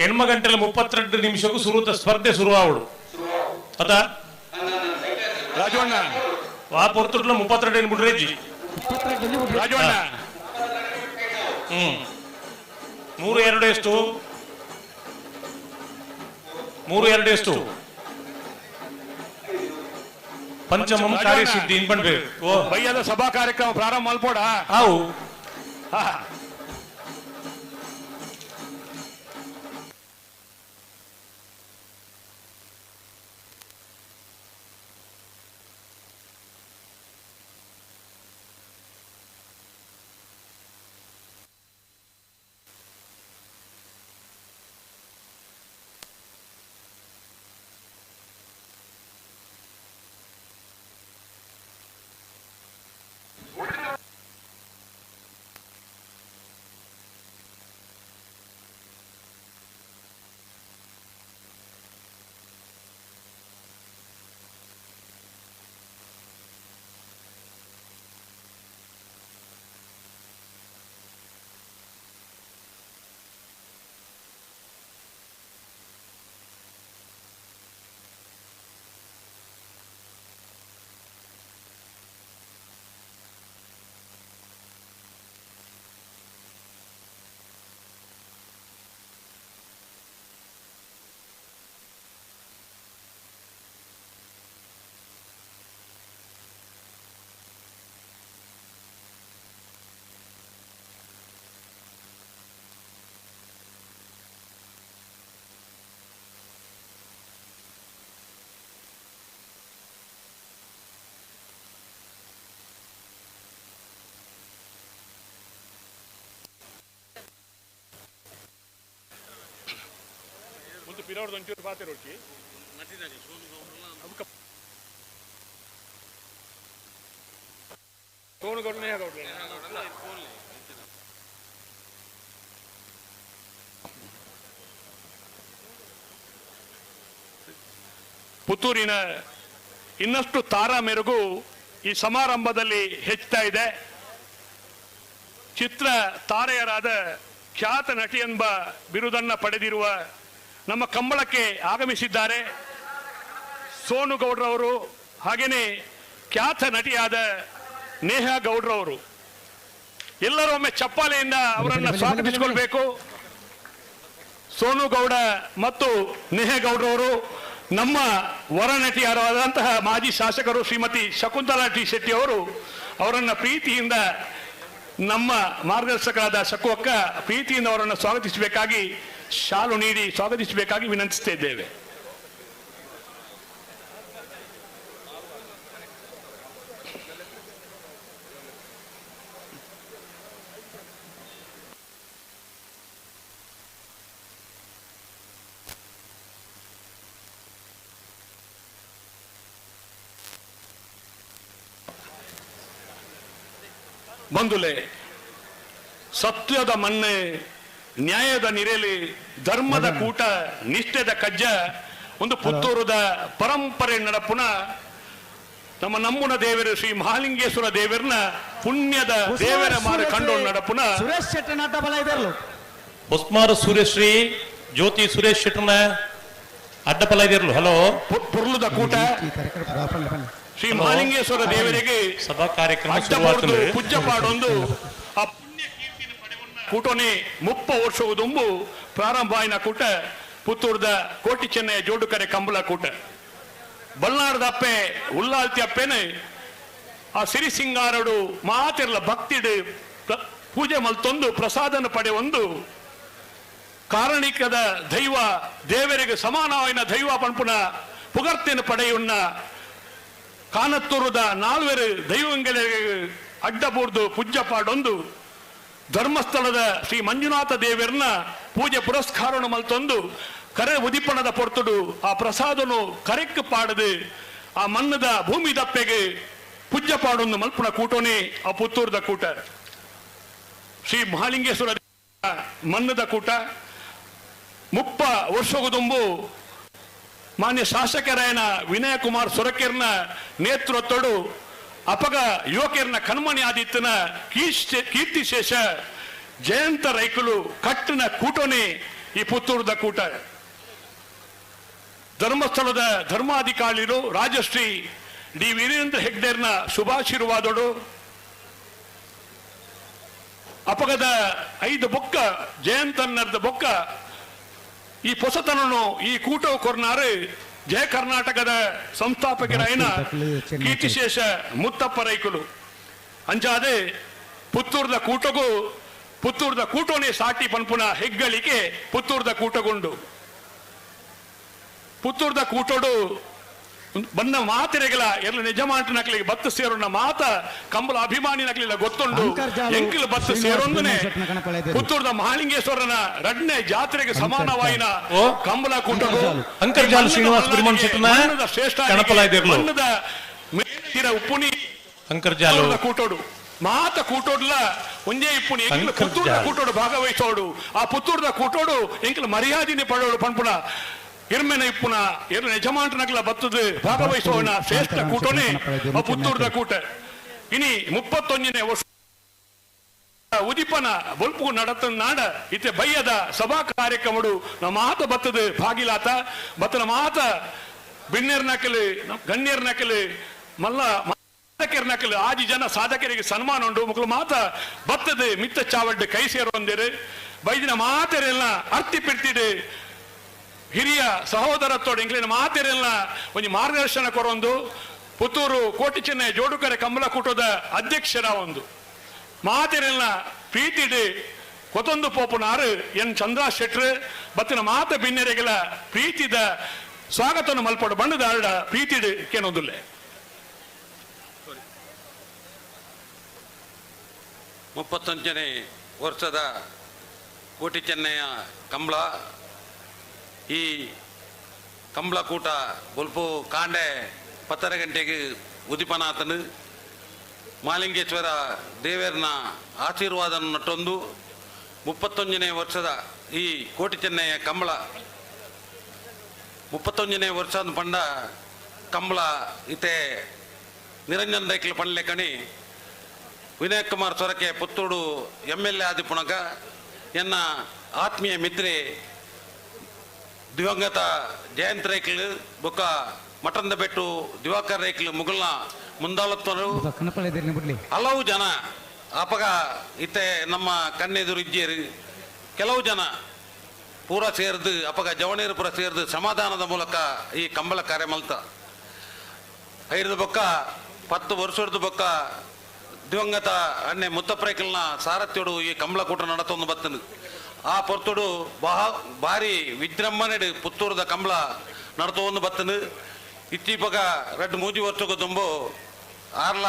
8:32 ಸುರುತ ಸ್ಪರ್ಧೆ ಶುರು ಆವಡು. ಅದ ರಾಜವಣ್ಣ ವಾ ಪೊರ್ತುಟ್ಲ 32 ಬಿಡ್ರೇಜಿ ರಾಜವಣ್ಣ. 3 2 ಎಷ್ಟು? 3 2 ಎಷ್ಟು? ಪಂಚಮಂ ಕಾರ್ಯಸಿದ್ಧಿ ಇನ್ಬಣ್ಬೇಕು. ಬಯ್ಯದ ಸಭಾ ಕಾರ್ಯಕ್ರಮ ಪ್ರಾರಂಭ ಮಲ್ಪೋಡ. ಅವು ಪಿರವ್ರದ್ದು ಒಂಚೂರು ಪಾತಿರೋಕಿ ಪುತ್ತೂರಿನ ಇನ್ನಷ್ಟು ತಾರಾ ಮೆರುಗು ಈ ಸಮಾರಂಭದಲ್ಲಿ ಹೆಚ್ಚುತ್ತಾ ಇದೆ. ಚಿತ್ರ ತಾರೆಯರಾದ ಖ್ಯಾತ ನಟಿ ಎಂಬ ಬಿರುದನ್ನು ಪಡೆದಿರುವ ನಮ್ಮ ಕಂಬಳಕ್ಕೆ ಆಗಮಿಸಿದ್ದಾರೆ ಸೋನು ಗೌಡ್ರವರು, ಹಾಗೆಯೇ ಖ್ಯಾತ ನಟಿಯಾದ ನೇಹಾ ಗೌಡ್ರವರು. ಎಲ್ಲರೂ ಒಮ್ಮೆ ಚಪ್ಪಾಲೆಯಿಂದ ಅವರನ್ನು ಸ್ವಾಗತಿಸಿಕೊಳ್ಬೇಕು. ಸೋನು ಗೌಡ ಮತ್ತು ನೇಹಾ ಗೌಡ್ರವರು ನಮ್ಮ ವರನಟಿಯರಾದಂತಹ ಮಾಜಿ ಶಾಸಕರು ಶ್ರೀಮತಿ ಶಕುಂತಲಾ ಟಿ ಶೆಟ್ಟಿ ಅವರು ಅವರನ್ನು ಪ್ರೀತಿಯಿಂದ ನಮ್ಮ ಮಾರ್ಗದರ್ಶಕರಾದ ಶಕುವಕ್ಕ ಪ್ರೀತಿಯಿಂದ ಅವರನ್ನು ಸ್ವಾಗತಿಸಬೇಕಾಗಿ ಶಾಲು ನೀಡಿ ಸ್ವಾಗತಿಸಬೇಕಾಗಿ ವಿನಂತಿಸ್ತಾ ಇದ್ದೇವೆ. ಬಂಧುಲೆ, ಸತ್ಯದ ಮಣ್ಣೆ, ನ್ಯಾಯದ ನಿರೆಲಿ, ಧರ್ಮದ ಕೂಟ, ನಿಷ್ಠೆದ ಕಜ್ಜ ಒಂದು ಪುತ್ತೂರುದ ಪರಂಪರೆ ನಡಪುನ ನಮ್ಮ ನಮ್ಮುನ ದೇವರು ಶ್ರೀ ಮಹಾಲಿಂಗೇಶ್ವರ ದೇವರನ್ನ ಪುಣ್ಯದ ದೇವರ ಮಾರು ಕಂಡು ನಡಪುನ ಸುರೇಶ್ ಶೆಟ್ಟನಾಟ ಬಲ ಇದರಲು ಹೊಸ್ಮಾರು ಸೂರ್ಯಶ್ರೀ ಜ್ಯೋತಿ ಸುರೇಶ್ ಶೆಟ್ಟನ ಅಡ್ಡಪಲ ಇದಿರಲು. ಹಲೋ, ಪುರ್ಲುದ ಕೂಟ ಶ್ರೀ ಮಹಾಲಿಂಗೇಶ್ವರ ದೇವರಿಗೆ ಸಭಾ ಕಾರ್ಯಕ್ರಮ ಅಡ್ಡಪುರ್ದು ಪೂಜ್ಯ ಪಾಡೊಂದು ಆ ಪುಣ್ಯ ಕೀರ್ತಿನ ಪಡೆಯುವ ಕೂಟನೆ 30 ವರ್ಷದುಂಬು ಪ್ರಾರಂಭ ಆಯಿನ ಕೂಟ ಪುತ್ತೂರ್ದ ಕೋಟಿ ಚೆನ್ನಯ ಜೋಡುಕರೆ ಕಂಬಳ ಕೂಟ. ಬಲ್ನಾಡದ ಅಪ್ಪೆ ಉಲ್ಲಾಲ್ತಿ ಅಪ್ಪೆನೆ ಆ ಸಿರಿಸಿಂಗಾರಡು ಮಾತಿರ್ಲ ಭಕ್ತಿಡು ಪೂಜೆ ಮಲ್ತೊಂದು ಪ್ರಸಾದನ ಪಡೆಯೊಂದು ಕಾರಣಿಕದ ದೈವ ದೇವರಿಗೆ ಸಮಾನವಾಯಿನ ದೈವ ಪಂಪುನ ಪುಗರ್ತಿನ ಪಡೆಯುಣ್ಣ ಕಾನತ್ತೂರುದ ನಾಲ್ವರು ದೈವಂಗಳಿಗೆ ಅಡ್ಡಬೂರ್ದು ಪೂಜ್ಯ ಪಾಡೊಂದು ಧರ್ಮಸ್ಥಳದ ಶ್ರೀ ಮಂಜುನಾಥ ದೇವರನ್ನ ಪೂಜೆ ಪುರಸ್ಕಾರವನ್ನು ಮಲ್ತೊಂದು ಕರೆ ಉದಿಪಣದ ಪೊರ್ತುಡು ಆ ಪ್ರಸಾದನು ಕರೆಕ್ ಪಾಡದು ಆ ಮಣ್ಣದ ಭೂಮಿ ದಪ್ಪೆಗೆ ಪೂಜ್ಯ ಪಾಡೊಂದು ಮಲ್ಪುನ ಕೂಟೋನೇ ಆ ಪುತ್ತೂರದ ಕೂಟ ಶ್ರೀ ಮಹಾಲಿಂಗೇಶ್ವರ ಮಣ್ಣದ ಕೂಟ. 30 ವರ್ಷಗದುಂಬು ಮಾನ್ಯ ಶಾಸಕರಾಯನ ವಿನಯ ಕುಮಾರ್ ಸೊರಕೆರ್ನ ನೇತೃತ್ವಡು ಅಪಗ ಯುವಕರ್ನ ಕಣ್ಮಣಿ ಆದಿತ್ತನ ಕೀರ್ತಿಶೇಷ ಜಯಂತ ರೈಕುಲು ಕಟ್ಟಿನ ಕೂಟೋನೇ ಈ ಪುತ್ತೂರದ ಕೂಟ. ಧರ್ಮಸ್ಥಳದ ಧರ್ಮಾಧಿಕಾರಿರು ರಾಜಶ್ರೀ ಡಿ ವೀರೇಂದ್ರ ಹೆಗ್ಡೇರ್ನ ಶುಭಾಶೀರ್ವಾದೋಡು ಅಪಗದ 5 ಬೊಕ್ಕ ಜಯಂತನ್ನರ್ದ ಬೊಕ್ಕ ಈ ಪೊಸತನನ್ನು ಈ ಕೂಟ ಕೊರ್ನಾರು ಜಯ ಕರ್ನಾಟಕದ ಸಂಸ್ಥಾಪಕರಾಯನ ಕೀರ್ತಿಶೇಷ ಮುತ್ತಪ್ಪ ರೈಕುಲು. ಅಂಚಾದೆ ಪುತ್ತೂರ್ದ ಕೂಟಗೂ ಪುತ್ತೂರ್ದ ಕೂಟೋನೇ ಸಾಟಿ ಪನ್ಪುನ ಹೆಗ್ಗಳಿಕೆ ಪುತ್ತೂರ್ದ ಕೂಟಗೊಂಡು. ಪುತ್ತೂರ್ದ ಕೂಟೋಡು ಬಂದ ಮಾತಿರೆಗಲ ಎಲ್ಲ ನಿಜಮಾಂಟ ನಕಲಿಗೆ ಬತ್ತು ಸೇರೋಣ ಮಾತ ಕಂಬಳ ಅಭಿಮಾನಿ ನಕಲಿಲ್ಲ ಗೊತ್ತುಂಡು ಎಂಕಿಲ್ ಬತ್ತು ಸೇರೊಂದನೆ ಪುತ್ತೂರ್ದ ಮಹಾಲಿಂಗೇಶ್ವರನ ರಡ್ನೆ ಜಾತ್ರೆಗೆ ಸಮಾನವಾಯಿನ ಕಂಬಳ ಕೂಟಗು ಅಂಕರ್ಜಾಲು ಶ್ರೀನಿವಾಸ ಬಿರ್ಮನ್ ಶೆಟ್ಟನ ಶ್ರೇಷ್ಠ ಕಣಪಲ ಇದಿರ್ಲು. ಮಣ್ಣದ ಮೇಲಿರ ಉಪ್ಪುನಿ ಅಂಕರ್ಜಾಲು ಕೂಟೋಡು ಮಾತ ಕೂಟೋಡ್ಲ ಒಂಜೇ ಇಪ್ಪುನಿ ಎಂಕಿಲ್ ಪುತ್ತೂರ್ದ ಕೂಟೋಡು ಭಾಗವಹಿಸೋಡು ಆ ಪುತ್ತೂರ್ದ ಕೂಟೋಡು ಎಂಕಿಲ್ ಮರ್ಯಾದಿನಿ ಪಡೋಡು ಪನ್ಪುನ ಇರ್ಮೆನ ಇಪ್ಪುನ ಎರ್ನ ಯಜಮಾಂಟನಕ್ಲ ಬತ್ತದು ಭಾಗವಹಿಸೋಣ ಶ್ರೇಷ್ಠ ಕೂಟೋನೇ ಆ ಪುತ್ತೂರ್ದ ಕೂಟ. ಇನಿ 31ನೇ ವರ್ಷ ಉದಿಪನ ಬೊಲ್ಪು ನಡತ ನಾಡ ಇತ್ತೆ ಬಯ್ಯದ ಸಭಾ ಕಾರ್ಯಕ್ರಮಡು ನಮ್ಮ ಮಾತ ಬತ್ತದು ಭಾಗಿಲಾತ ಬತ್ತನ ಮಾತ ಬಿಣ್ಣೆರ್ ನಕಲು ಗಣ್ಯರ್ ನಕಲು ಮಲ್ಲ ಸಾಧಕರ ನಕಲು ಆಜಿ ಜನ ಸಾಧಕರಿಗೆ ಸನ್ಮಾನ ಉಂಡು ಮುಕ್ಕಳು ಮಾತ ಬತ್ತದು ಮಿತ್ತ ಚಾವಡ್ಡು ಕೈ ಸೇರೊಂದಿರು ಬೈದಿನ ಮಾತೆರೆಲ್ಲ ಅರ್ತಿ ಪಿರ್ತಿಡು ಹಿರಿಯ ಸಹೋದರತ್ವಡು ಎಂಕ್ಲಿನ ಮಾತೆರೆಲ್ಲ ಒಂಜಿ ಮಾರ್ಗದರ್ಶನ ಕೊರೊಂದು ಪುತ್ತೂರು ಕೋಟಿ ಚೆನ್ನೈ ಜೋಡುಕರೆ ಕಂಬಳ ಕೂಟದ ಅಧ್ಯಕ್ಷರ ಒಂದು ಮಾತೆರೆಲ್ಲ ಪ್ರೀತಿಡು ಕೊತೊಂದು ಪೋಪುನಾರು ಎನ್ ಚಂದ್ರ ಶೆಟ್ರು ಬತ್ತಿನ ಮಾತ ಬಿನ್ನೆರೆಗಳ ಪ್ರೀತಿದ ಸ್ವಾಗತವನ್ನು ಮಲ್ಪಡು ಬಣ್ಣದ ಆರಡ ಪ್ರೀತಿಡು ಕೇನೊಂದುಲ್ಲೆ. 35ನೇ ವರ್ಷದ ಕೋಟಿ ಚೆನ್ನಯ್ಯ ಕಂಬಳ ಈ ಕಂಬಳ ಕೂಟ ಬೊಲ್ಪು ಕಾಂಡೆ 10:30 ಗಂಟೆಗೆ ಉದಿಪನಾತನು ಮಾಲಿಂಗೇಶ್ವರ ದೇವರನ ಆಶೀರ್ವಾದ ನಟ್ಟೊಂದು 31ನೇ ವರ್ಷದ ಈ ಕೋಟಿ ಚೆನ್ನಯ್ಯ ಕಂಬಳ 31ನೇ ವರ್ಷದ ಪಂಡ ಕಂಬಳ ಇತ್ತೆ ನಿರಂಜನ್ ರೈಕ್ಲು ಪಂಡ್ಲೆಕಣಿ ವಿನಯ್ ಕುಮಾರ್ ಸೊರಕೆ ಪುತ್ತೂರು MLA ಆದಿಪುಣಗ ಎನ್ನ ಆತ್ಮೀಯ ಮಿತ್ರೆ ದಿವಂಗತ ಜಯಂತ್ ರೈಕ್ಲು ಬೊಕ್ಕ ಮಠಂದ ಬೆಟ್ಟು ದಿವಾಕರ್ ರೈಕ್ಲು ಮುಗುಲ್ನ ಮುಂದಾಳತ್ವರು ಹಲವು ಜನ ಅಪಗ ಇತ್ತೆ ನಮ್ಮ ಕಣ್ಣೆದುರು ಇಜ್ಜೇರು ಕೆಲವು ಜನ ಪೂರ ಸೇರಿದು ಅಪಗ ಜವಣೀರು ಪೂರ ಸೇರಿದು ಸಮಾಧಾನದ ಮೂಲಕ ಈ ಕಂಬಳ ಕಾರ್ಯ ಮಲ್ತ ಐದು ಬೊಕ್ಕ 10 ವರ್ಷದ ಬೊಕ್ಕ ದಿವಂಗತ ಅಣ್ಣೆ ಮುತ್ತಪ್ರೈಕಲ್ನ ಸಾರಥ್ಯೋಡು ಈ ಕಂಬಳ ಕೂಟ ನಡತೊಂದು ಬತ್ತನು ಆ ಪೊರ್ತುಡು ಭಾರಿ ವಿಜೃಂಭಣೆಡು ಪುತ್ತೂರದ ಕಂಬಳ ನಡತೊಂದು ಬತ್ತನು ಇತ್ತೀಪಗ 2-3 ವರ್ಷಕ್ಕೂ ತುಂಬು ಆರ್ಲ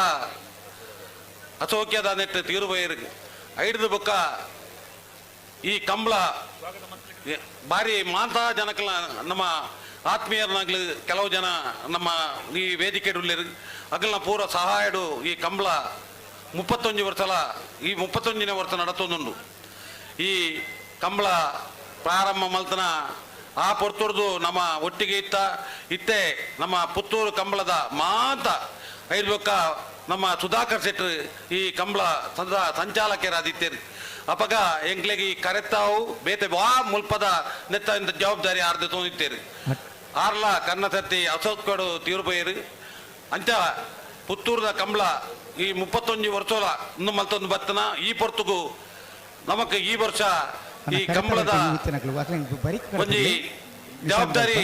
ಅಸೌಖ್ಯದ ನೆಟ್ಟು ತೀರುಬೈರು ಐದು ಬೊಕ್ಕ ಈ ಕಂಬಳ ಭಾರಿ ಮಾತಾ ಜನಕಲ ನಮ್ಮ ಆತ್ಮೀಯರನ್ನಾಗ್ಲಿ ಕೆಲವು ಜನ ನಮ್ಮ ಈ ವೇದಿಕೆ ಅಗಲ್ನ ಪೂರ ಸಹಾಯಡು ಈ ಕಂಬಳ 31 ವರ್ಷಲ ಈ 31ನೇ ವರ್ಷ ನಡತೊಂದುಂಡು. ಈ ಕಂಬಳ ಪ್ರಾರಂಭ ಮಲ್ತನ ಆ ಪೊರ್ತುರ್ದು ನಮ್ಮ ಒಟ್ಟಿಗೆ ಇತ್ತ ಇತ್ತೆ ನಮ್ಮ ಪುತ್ತೂರು ಕಂಬಳದ ಮಾತ ಐದು ಬೊಕ್ಕ ನಮ್ಮ ಸುಧಾಕರ್ ಶೆಟ್ರು ಈ ಕಂಬಳ ಸದಾ ಸಂಚಾಲಕರಾದಿತ್ತೇರು. ಅಪಗ ಎಂಕ್ಲೆಗ್ ಈ ಕರೆತ್ತಾವು ಬೇತೆ ವಾ ಮುಲ್ಪದ ನೆತ್ತ ಇಂತ ಜವಾಬ್ದಾರಿ ಆರ್ದೆ ತೋಂದಿತ್ತೇರು. ಆರ್ಲ ಕನ್ನ ಸತ್ತಿ ಅಶೋಕ್ ಕೊಡು ತೀರ್ಪೋಯರು. ಅಂಚ ಪುತ್ತೂರದ ಕಂಬಳ ಈ 31 ವರ್ಷಲ ಇನ್ನು ಮಲ್ತೊಂದು ಬತ್ತನ ಈ ಪೊರ್ತುಗು ನಮಕ್ ಈ ವರ್ಷ ಈ ಕಂಬಳದ ಒಂಜಿ ಜವಾಬ್ದಾರಿ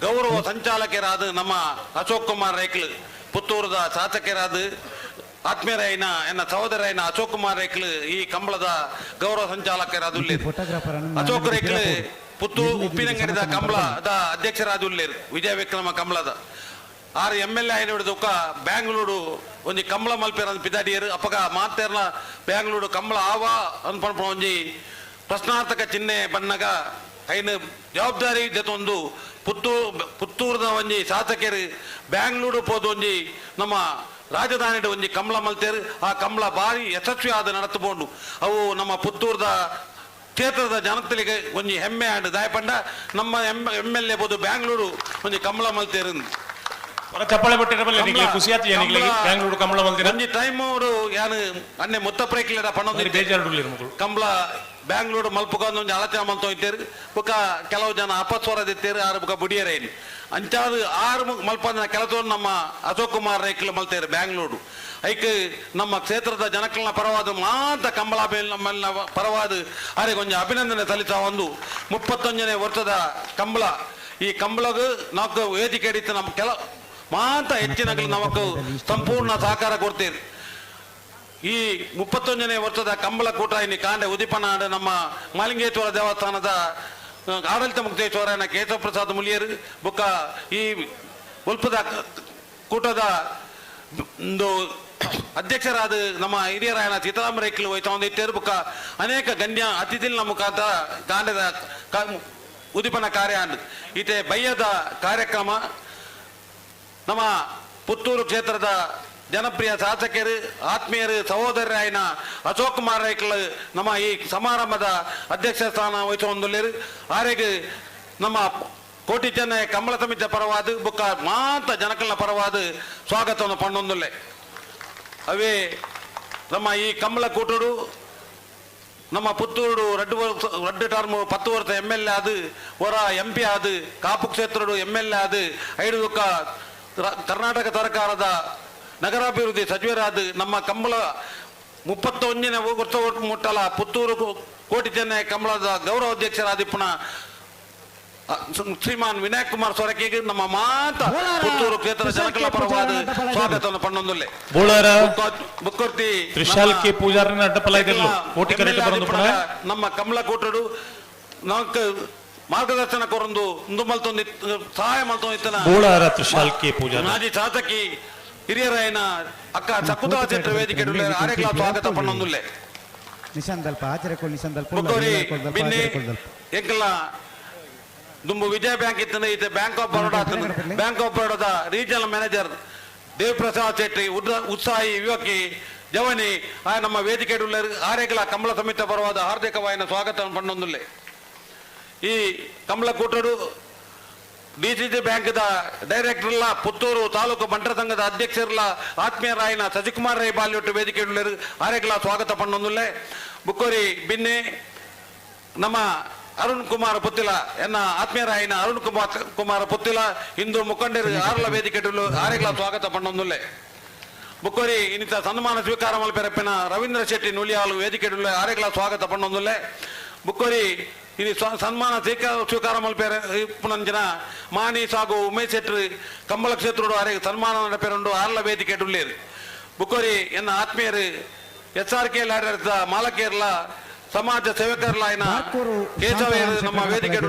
ಗೌರವ ಸಂಚಾಲಕರಾದ ನಮ್ಮ ಅಶೋಕ್ ಕುಮಾರ್ ರೈಕ್ಲು ಪುತ್ತೂರದ ಶಾಸಕರಾದ ಆತ್ಮೀಯರಾಯಿನ ಎನ್ನ ಸಹೋದರಾಯಿನ ಅಶೋಕ್ ಕುಮಾರ್ ರೈಕ್ಲು ಈ ಕಂಬಳದ ಗೌರವ ಸಂಚಾಲಕರಾದ ಅಶೋಕ್ ರೈಕ್ಲು ಪುತ್ತೂರು ಉಪ್ಪಿನಂಗಡಿದ ಕಂಬಳದ ಅಧ್ಯಕ್ಷರಾದ ಉಲ್ಲೇರು ವಿಜಯ ವಿಕ್ರಮ ಕಂಬಳದ ಆರು ಎಮ್ ಎಲ್ ಎ ಆಯ್ನ ದುಃಖ ಬ್ಯಾಂಗ್ಳೂರು ಒಂಜಿ ಕಂಬಳ ಮಲ್ಪೇರ ಪಿದಾಡಿಯರು. ಅಪಗ ಮಾತೇರ್ನ ಬ್ಯಾಂಗ್ಳೂರು ಕಂಬಳ ಆವ ಅನ್ಪನ್ಪ ಒಂಜಿ ಪ್ರಶ್ನಾರ್ಥಕ ಚಿಹ್ನೆ ಬನ್ನಗ ಐನು ಜವಾಬ್ದಾರಿ ಜೊತೊಂದು ಪುತ್ತೂರದ ಒಂಜಿ ಶಾಸಕರು ಬ್ಯಾಂಗ್ಳೂರು ಪೋದು ಒಂಜಿ ನಮ್ಮ ರಾಜಧಾನಿ ಒಂಜಿ ಕಂಬಳ ಮಲ್ತೇರು. ಆ ಕಂಬಳ ಭಾರಿ ಯಶಸ್ವಿ ಆದ ನಡತುಕೊಂಡು ಅವು ನಮ್ಮ ಪುತ್ತೂರದ ಕ್ಷೇತ್ರದ ಜನತೆಗೆ ಒಂಜಿ ಹೆಮ್ಮೆ ಆಂಡ್ ದಾಯಪಂಡ ನಮ್ಮ ಎಮ್ ಎಲ್ ಎ ಬೋದು ಬ್ಯಾಂಗ್ಳೂರು ಒಂಜಿ ಕಂಬಳ ಮಲ್ತೇರು. ಚಪ್ಪಾಳೆ ಬಟ್ಟಿರಬಲ್ಲ ಖುಷಿ ಆಯ್ತು ಬ್ಯಾಂಗ್ಳೂರು ಕಂಬಳ ಮಲ್ತಿರ ಒಂಜಿ ಟೈಮ್ ಅವರು ಯಾನು ಅನ್ನೆ ಮೊತ್ತ ಪ್ರೈಕ್ಲೆಡ ಪಣ್ಣೊಂದು ಬೇಜಾರು ಮಕ್ಕಳು ಕಂಬಳ ಬ್ಯಾಂಗ್ಳೂರು ಮಲ್ಪುಗ ಒಂಜಿ ಆಲೋಚನೆ ಮಲ್ತೊ ಇತ್ತೇರು. ಬೊಕ್ಕ ಕೆಲವು ಜನ ಅಪಸ್ವರ ದಿತ್ತೇರು ಆರು ಬೊಕ್ಕ ಬುಡಿಯರೇನು ಅಂಚಾದ ಆರು ಮಲ್ಪಂದಿನ ಕೆಲಸವನ್ನು ನಮ್ಮ ಅಶೋಕ್ ಕುಮಾರ್ ರೈಕ್ಲು ಮಲ್ತೇರು ಬ್ಯಾಂಗ್ಳೂರು. ಐಕ್ ನಮ್ಮ ಕ್ಷೇತ್ರದ ಜನಕಲ್ನ ಪರವಾದ ಮಾತ ಕಂಬಳ ಮೇಲೆ ನಮ್ಮೆಲ್ಲ ಪರವಾದ ಅರೆ ಕೊಂಚ ಅಭಿನಂದನೆ ಸಲ್ಲಿಸ ಒಂದು 31ನೇ ವರ್ಷದ ಕಂಬಳ. ಈ ಕಂಬಳಗು ನಾವು ವೇದಿಕೆ ಹಿಡಿತು ನಮ್ಮ ಕೆಲ ಮಾತ ಹೆಚ್ಚಿನ ನಮಕ್ ಸಂಪೂರ್ಣ ಸಹಕಾರ ಕೊಡ್ತೀರಿ. ಈ 31ನೇ ವರ್ಷದ ಕಂಬಳ ಕೂಟ ಇನ್ನು ಕಾಂಡೆ ಉದಿಪನಾಡು ನಮ್ಮ ಮಾಲಿಂಗೇಶ್ವರ ದೇವಸ್ಥಾನದ ಆಡಳಿತ ಮುಕ್ತೇಶ್ವರನ ಕೇಶವ ಪ್ರಸಾದ್ ಮುಲಿಯರು ಬೊಕ್ಕ ಈ ಉಲ್ಪದ ಕೂಟದ ಒಂದು ಅಧ್ಯಕ್ಷರಾದ ನಮ್ಮ ಹಿರಿಯರಾಯಣ ಸೀತಾರಾಮ ರೇಖಲು ಹೋಯ್ತಾ ಬೊಕ್ಕ ಅನೇಕ ಗಣ್ಯ ಅತಿಥಿಗಳ ಮುಖಾಂತರ ಕಾಂಡದ ಉದಿಪನ ಕಾರ್ಯ ಈತೆ ಬಯ್ಯದ ಕಾರ್ಯಕ್ರಮ ನಮ್ಮ ಪುತ್ತೂರು ಕ್ಷೇತ್ರದ ಜನಪ್ರಿಯ ಶಾಸಕರು ಆತ್ಮೀಯರು ಸಹೋದರರಾಯನ ಅಶೋಕ್ ಕುಮಾರ್ ರೈಕ್ಲು ನಮ್ಮ ಈ ಸಮಾರಂಭದ ಅಧ್ಯಕ್ಷ ಸ್ಥಾನ ವಹಿಸಿಕೊಂಡಿರು. ಆರೆಗೆ ನಮ್ಮ ಕೋಟಿ ಚೆನ್ನೈ ಕಂಬಳ ಸಮಿತಿಯ ಪರವಾದ ಬೊಕ್ಕ ಮಾತ ಜನಕಲ್ನ ಪರವಾದ ಸ್ವಾಗತವನ್ನು ಪಣ್ಣೊಂದುಲ್ಲೆ. ಅವೇ ನಮ್ಮ ಈ ಕಂಬಳ ಕೂಟಡು ನಮ್ಮ ಪುತ್ತೂರು ರಡ್ಡು ಟರ್ಮ್ 10 ವರ್ಷ ಎಮ್ ಎಲ್ ಎ ಆದ ಹೊರ ಎಂ ಪಿ ಆದ ಕಾಪು ಕ್ಷೇತ್ರಡು ಎಮ್ ಎಲ್ ಎ ಆದ ಐದು ಕರ್ನಾಟಕ ಸರ್ಕಾರದ ನಗರಾಭಿವೃದ್ಧಿ ಸಚಿವರಾದ ನಮ್ಮ ಕಂಬಳ 31ನೇ ವರ್ಷ ಮುಟ್ಟಲ ಪುತ್ತೂರು ಕೋಟಿ ಚೆನ್ನೈ ಕಂಬಳದ ಗೌರವ ಅಧ್ಯಕ್ಷರಾದಿಪ್ಪನ ಶ್ರೀಮಾನ್ ವಿನಾಯಕ್ ಕುಮಾರ್ ಸೊರಕೆಗೆ ನಮ್ಮ ಮಾತ ಪುತ್ತೂರು ಕ್ಷೇತ್ರದ ಜನಕಲ ಪರವಾದ ಸ್ವಾಗತವನ್ನು ಪಣ್ಣೊಂದುಲ್ಲೆ. ಬುಕ್ಕೊರ್ತಿ ತ್ರಿಶಾಲ್ ಕೆ ಪೂಜಾರನ ಅಡ್ಡಪಲ ಕೋಟಿ ಕರೆಕ್ಟ್ ನಮ್ಮ ಕಮಲ ಕೂಟಡು ನಾಲ್ಕು ಮಾರ್ಗದರ್ಶನ ಕೊರೊಂದು ಇಂದು ಮಲ್ತೊಂದು ಸಹಾಯ ಮಲ್ತೊಂದು ಬೋಳಾರ ತ್ರಿಶಾಲ್ ಕೆ ಪೂಜಾರ ಮಾಜಿ ಶಾಸಕಿ ಹಿರಿಯರಾಯನ ಅಕ್ಕ ಶಕುಂತಲಾ ಶೆಟ್ಟರ್ ವೇದಿಕೆ ಆರೆಗ್ಲ ಸ್ವಾಗತ ಪಣ್ಣೊಂದುಲ್ಲೆ. ನಿಶಾಂದಲ್ಪ ಆಚರಣೆ ನಿಶಾಂದಲ್ಪ ಬಿನ್ನಿ ಎಂಕಲ್ನ ದುಂಬು ವಿಜಯ ಬ್ಯಾಂಕ್ ಇತ್ತು ಇತ್ತೆ bank of Baroda bank of ಬರೋಡಾದ regional manager Devaprasad Shetty ಉತ್ಸಾಹಿ ಯುವಕಿ ಜವನಿ ಆ ನಮ್ಮ ವೇದಿಕೆ ಆರೆಗ್ಲ ಕಮಲ ಸಮಿತಿ ಪರವಾದ ಹಾರ್ದಿಕವಾಯಿನ ಸ್ವಾಗತವನ್ನು ಪಣ್ಣೊಂದುಲ್ಲೆ. ಈ ಕಮಲ ಕೂಟಡು ಡಿಸಿಸಿ ಬ್ಯಾಂಕ್ದ ಡೈರೆಕ್ಟರ್ಲ ಪುತ್ತೂರು ತಾಲೂಕು ಬಂಟರ ಸಂಘದ ಅಧ್ಯಕ್ಷರ್ಲ ಆತ್ಮೀಯರಾಯನ ಸಸಿಕುಮಾರ್ ರೈ ಬಾಲ್ಯೊಟ್ಟು ವೇದಿಕೆ ಆರೆಗ್ಲ ಸ್ವಾಗತ ಪಣ್ಣೊಂದುಲ್ಲೆ. ಬುಕ್ಕೋರಿ ಬಿನ್ನೆ ನಮ್ಮ ಅರುಣ್ ಕುಮಾರ್ ಪುತ್ತಿಲ ಎನ್ನ ಆತ್ಮೀಯರಾಯನ ಅರುಣ್ ಕುಮಾರ್ ಪುತ್ತಿಲ ಹಿಂದೂ ಮುಖಂಡರು ಆರ್ಲ ವೇದಿಕೆ ಆರೆಗ್ಲ ಸ್ವಾಗತ ಪಣ್ಣೊಂದುಲ್ಲೆ. ಬುಕ್ಕೋರಿ ಇನ್ನಿತ ಸನ್ಮಾನ ಸ್ವೀಕಾರ ಮಲ್ಪೆರಪ್ಪಿನ ರವೀಂದ್ರ ಶೆಟ್ಟಿ ನುಲಿಯಾಲು ವೇದಿಕೆ ಆರೆಗ್ಲ ಸ್ವಾಗತ ಪಣ್ಣೊಂದುಲ್ಲೆ. ಬುಕ್ಕೋರಿ ಇದು ಸನ್ಮಾನ ಸ್ವೀಕಾರ ಮಲ್ಪೆರ ಪುನಂಜನ ಮಾನಿ ಸಾಗು ಉಮೇಶ್ ಶೆಟ್ಟಿ ಕಂಬಳ ಕ್ಷೇತ್ರಡು ಆರೆಗ್ ಸನ್ಮಾನ ನಡೆಪೆರುಂಡು ಆರ್ಲ ವೇದಿಕೆ ಉಳ್ಳೇರು. ಬುಕ್ಕೋರಿ ಎನ್ನ ಆತ್ಮೀಯರು ಎಸ್ ಆರ್ ಕೆ ಲಾಡರ್ದ ಮಾಲಕೇರ್ಲ ಸಮಾಜ ಸೇವಕರ್ಲಾಯನ ಕೇಶವ ನಮ್ಮ ವೇದಿಕೆ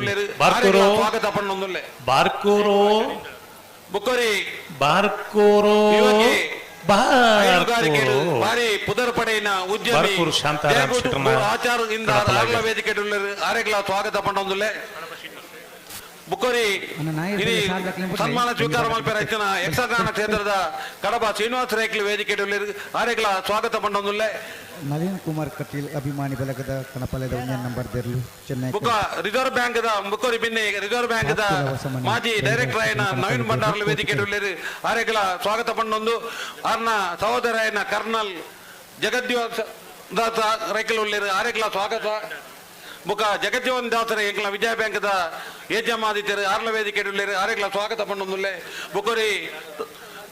ಸ್ವಾಗತ ಪಣ್ಣೊಂದುಲ್ಲೆ. ಬಾರ್ಕೂರು ಬುಕ್ಕೋರಿ ಬಾರ್ಕೂರು ಬಾರಿ ಪುದರ್ ಪಡೆಯಿನ ಉದ್ಯಮಿ ಆಚಾರ ಇಂದ ಆರ್ಲ ವೇದಿಕೆ ಆರೆಗ್ಲ ಸ್ವಾಗತ ಪಣ್ಣೊಂದುಲ್ಲೆ. ಬುಕ್ಕೋರಿ ಸನ್ಮಾನ ಸ್ವೀಕಾರ ಮಲ್ಪೆರ ಯಕ್ಷಗಾನ ಕ್ಷೇತ್ರದ ಕಡಬ ಶ್ರೀನಿವಾಸ ರೇಕ್ಲಿ ವೇದಿಕೆ ಆರೇಗ್ಲ ಸ್ವಾಗತ ಪಂಡೊಂದುಲ್ಲೆ. ನವೀನ್ ಕುಮಾರ್ ಕಟೀಲ್ ಅಭಿಮಾನಿ ಬಳಗದ ಕಣಪಲೆದ ಒಂಜನ್ ನಂಬರ್ ದೆರ್ಲು ಚೆನ್ನೈ ಬುಕ್ಕ ರಿಸರ್ವ್ ಬ್ಯಾಂಕ್ the ಬುಕ್ಕೋರಿ ಬಿನ್ನಿ ರಿಸರ್ವ್ ಬ್ಯಾಂಕ್ the ಮಾಜಿ ಡೈರೆಕ್ಟರ್ ಆಯ್ನ ನವೀನ್ ಭಂಡಾರ್ಲು ವೇದಿಕೆ ಆರೇಗ್ಲ ಸ್ವಾಗತ ಪಂಡೊಂದು. ಆರ್ನ ಸಹೋದರ ಆಯ್ನ ಕರ್ನಲ್ ಜಗದ್ಯೋತ್ ದಾಸ ರೈಕಲ್ ಉಳ್ಳೇರು ಆರೇಗ್ಲ ಸ್ವಾಗತ. ಬುಕ್ಕ ಜಗಜ್ಜೀವನ್ ದಾಸರ ಎಂಕ್ಲ ವಿಜಯ ಬ್ಯಾಂಕ್ the AGM ಆದಿತ್ಯರು ಆರ್ಲ ವೇದಿಕೆ ಆರೇಗ್ಲ ಸ್ವಾಗತ ಪಂಡೊಂದುಲ್ಲೆ. ಬುಕ್ಕೋರಿ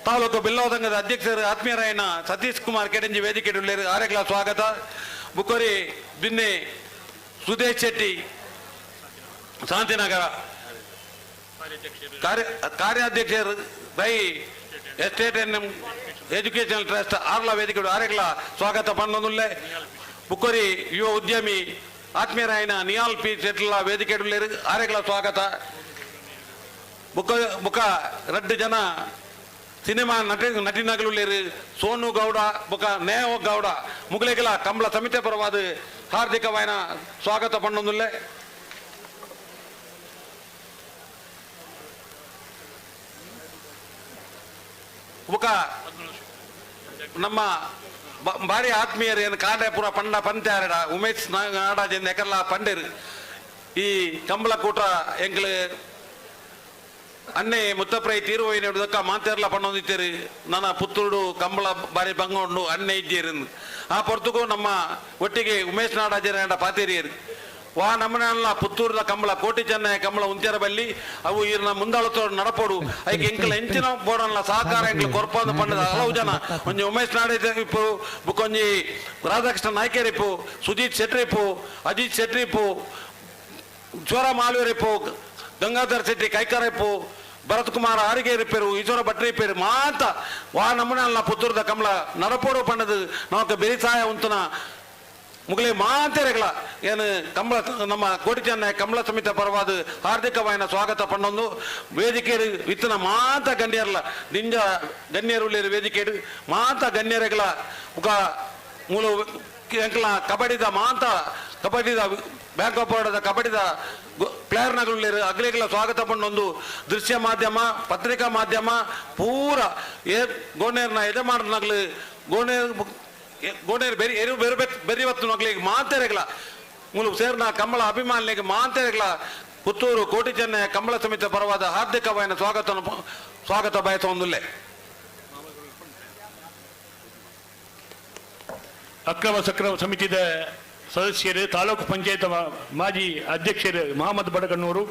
ತಾಲೂಕು ಬಿಲ್ಲೋದಂಗದ ಅಧ್ಯಕ್ಷರು ಆತ್ಮೀಯರಾಯನ ಸತೀಶ್ ಕುಮಾರ್ ಕೆಡಂಜಿ ವೇದಿಕೆ ಆರೇಗ್ಲ ಸ್ವಾಗತ. ಬುಕ್ಕೋರಿ ಬಿನ್ನೆ Sudesh Shetty Shantinagar ಕಾರ್ಯಾಧ್ಯಕ್ಷರು Rai estate N educational trust ಆರ್ಲ ವೇದಿಕೆ ಆರೇಗ್ಲ ಸ್ವಾಗತ ಪಂಡೊಂದುಲ್ಲೆ. ಬುಕ್ಕೋರಿ ಯುವ ಉದ್ಯಮಿ ಆತ್ಮೀಯರಾಯನ ನಿಯಾಲ್ ಪಿ ಶೆಟ್ಲ ವೇದಿಕೆ ಆರೇಗ್ಲ ಸ್ವಾಗತ. ಬುಕ್ಕ ಬುಕ್ಕ ರಡ್ಡು ಜನ ಸಿನಿಮಾ ನಟಿನಗಲುಳ್ಳೇರು ಸೋನು ಗೌಡ ಬುಕ್ಕ ನೇವ ಗೌಡ ಮುಗಲೇಗಲ ಕಂಬಳ ಸಮಿತಿ ಪರವಾದ ಹಾರ್ದಿಕವಾಯನ ಸ್ವಾಗತ ಪಂಡೊಂದುಲ್ಲೆ. ಬುಕ್ಕ ನಮ್ಮ ಭಾರಿ ಆತ್ಮೀಯರು ಏನು ಕಾಂಡೆಪುರ ಪಂಡ ಪಂತ್ಯಾರಡ ಉಮೇಶ್ ನಾಡಾಜಿಂದ ಎಕರ್ಲ ಪಂಡೇರು ಈ ಕಂಬಳ ಕೂಟ ಎಂಗ್ಲು ಅನ್ನೆ ಮುತ್ತಪ್ರೈ ತೀರುವೈನಕ್ಕ ಮಾತೇರ್ಲ ಪಣ್ಣೊಂದಿತ್ತೇರು ನನ್ನ ಪುತ್ತೂರು ಕಂಬಳ ಬಾರಿ ಬಂಗ ಉಂಡು ಅನ್ನೆ ಇದ್ದೀರು ಆ ಪೊರ್ತುಗೂ ನಮ್ಮ ಒಟ್ಟಿಗೆ ಉಮೇಶ್ ನಾಡಾಜರ ಪಾತೇರಿಯರು ವಾ ನಮ್ಮನೆಲ್ಲ ಪುತ್ತೂರದ ಕಂಬಳ ಕೋಟಿ ಚೆನ್ನಯ ಕಂಬಳ ಉಂತ್ಯರ ಬಲ್ಲಿ ಅವು ಈರ್ನ ಮುಂದಾಳತೋ ನಡಪೋಡು ಐಕೆ ಎಂಕಲ ಎಂಚಿನ ಬೋಡಲ್ಲ ಸಹಕಾರ ಎಂಕಲ ಕೊರ್ಪಂದು ಪಂಡದ ಹಲವು ಜನ ಒಂಜಿ ಉಮೇಶ್ ನಾಡೇಜ್ ಇಪ್ಪು ಬುಕ್ಕೊಂಜಿ ರಾಧಾಕೃಷ್ಣ ನಾಯ್ಕೇರಿಪ್ಪು ಸುಜೀತ್ ಶೆಟ್ರಿಪ್ಪು ಅಜಿತ್ ಶೆಟ್ರಿಪ್ಪು ಜ್ವರ ಮಾಲೂರಿಪ್ಪು ಗಂಗಾಧರ್ ಶೆಟ್ಟಿ ಕೈಕರಪ್ಪು ಭರತ್ ಕುಮಾರ್ ಆರಿಗೇರಿಪ್ಪೇರು ಈಶ್ವರ ಭಟ್ರಿಪ್ಪೇರು ಮಾತ ವಾ ನಮ್ಮನೆಲ್ಲ ಪುತ್ತೂರದ ಕಂಬಳ ನಡಪೋಡು ಪಂಡದು ನಮಕ್ ಬೆರಿಸಾಯ ಉಂತನ ಮುಗಲೇ ಮಾತೇರೆಗಳ ಏನು ಕಂಬಳ ನಮ್ಮ ಕೋಟಿ ಚೆನ್ನೈ ಕಂಬಳ ಸಮಿತಿ ಪರವಾದ ಹಾರ್ದಿಕವಾಯಿನ ಸ್ವಾಗತ ಪಣ್ಣೊಂದು. ವೇದಿಕೆ ಇತ್ತನ ಮಾತ ಗಣ್ಯರ್ಲ ದಿಂಜ ಗಣ್ಯರು ವೇದಿಕೆ ಮಾತ ಗಣ್ಯರೆಗಳ ಮುಖ ಮೂಲ ಎಂಕಲ ಕಬಡ್ಡಿದ ಮಾತ ಕಬಡ್ಡಿದ ಬ್ಯಾಂಕ್ ಆಫ್ ಬರೋಡದ ಕಬಡ್ಡಿದ ಪ್ಲೇಯರ್ನಗಳುಳ್ಳೇರು ಅಗ್ಲೇಗಳ ಸ್ವಾಗತ ಪಣ್ಣೊಂದು. ದೃಶ್ಯ ಮಾಧ್ಯಮ ಪತ್ರಿಕಾ ಮಾಧ್ಯಮ ಪೂರ ಗೋನೇರ್ನ ಯಜಮಾನನಗಳು ಗೋನೇರ್ ಗೋನೇರು ಬೆರಿ ಎರು ಬೆರು ಬೆರಿವತ್ತು ನಗ್ಲಿಗೆ ಮಾತೇರೆಗಳ ಮೂಲ ಸೇರ್ನ ಕಂಬಳ ಅಭಿಮಾನಿಗೆ ಮಾತೇರೆಗಳ ಪುತ್ತೂರು ಕೋಟಿ ಚೆನ್ನೈ ಕಂಬಳ ಸಮಿತಿ ಪರವಾದ ಹಾರ್ದಿಕವಾಯಿನ ಸ್ವಾಗತ ಬಯಸೊಂದುಲ್ಲೆ. ಅಕ್ರಮ ಸಕ್ರಮ ಸಮಿತಿದ ಸದಸ್ಯರು ತಾಲೂಕು ಪಂಚಾಯತ್ ಮಾಜಿ ಅಧ್ಯಕ್ಷರು ಮಹಮ್ಮದ್ ಬಡಗಣ್ಣೂರು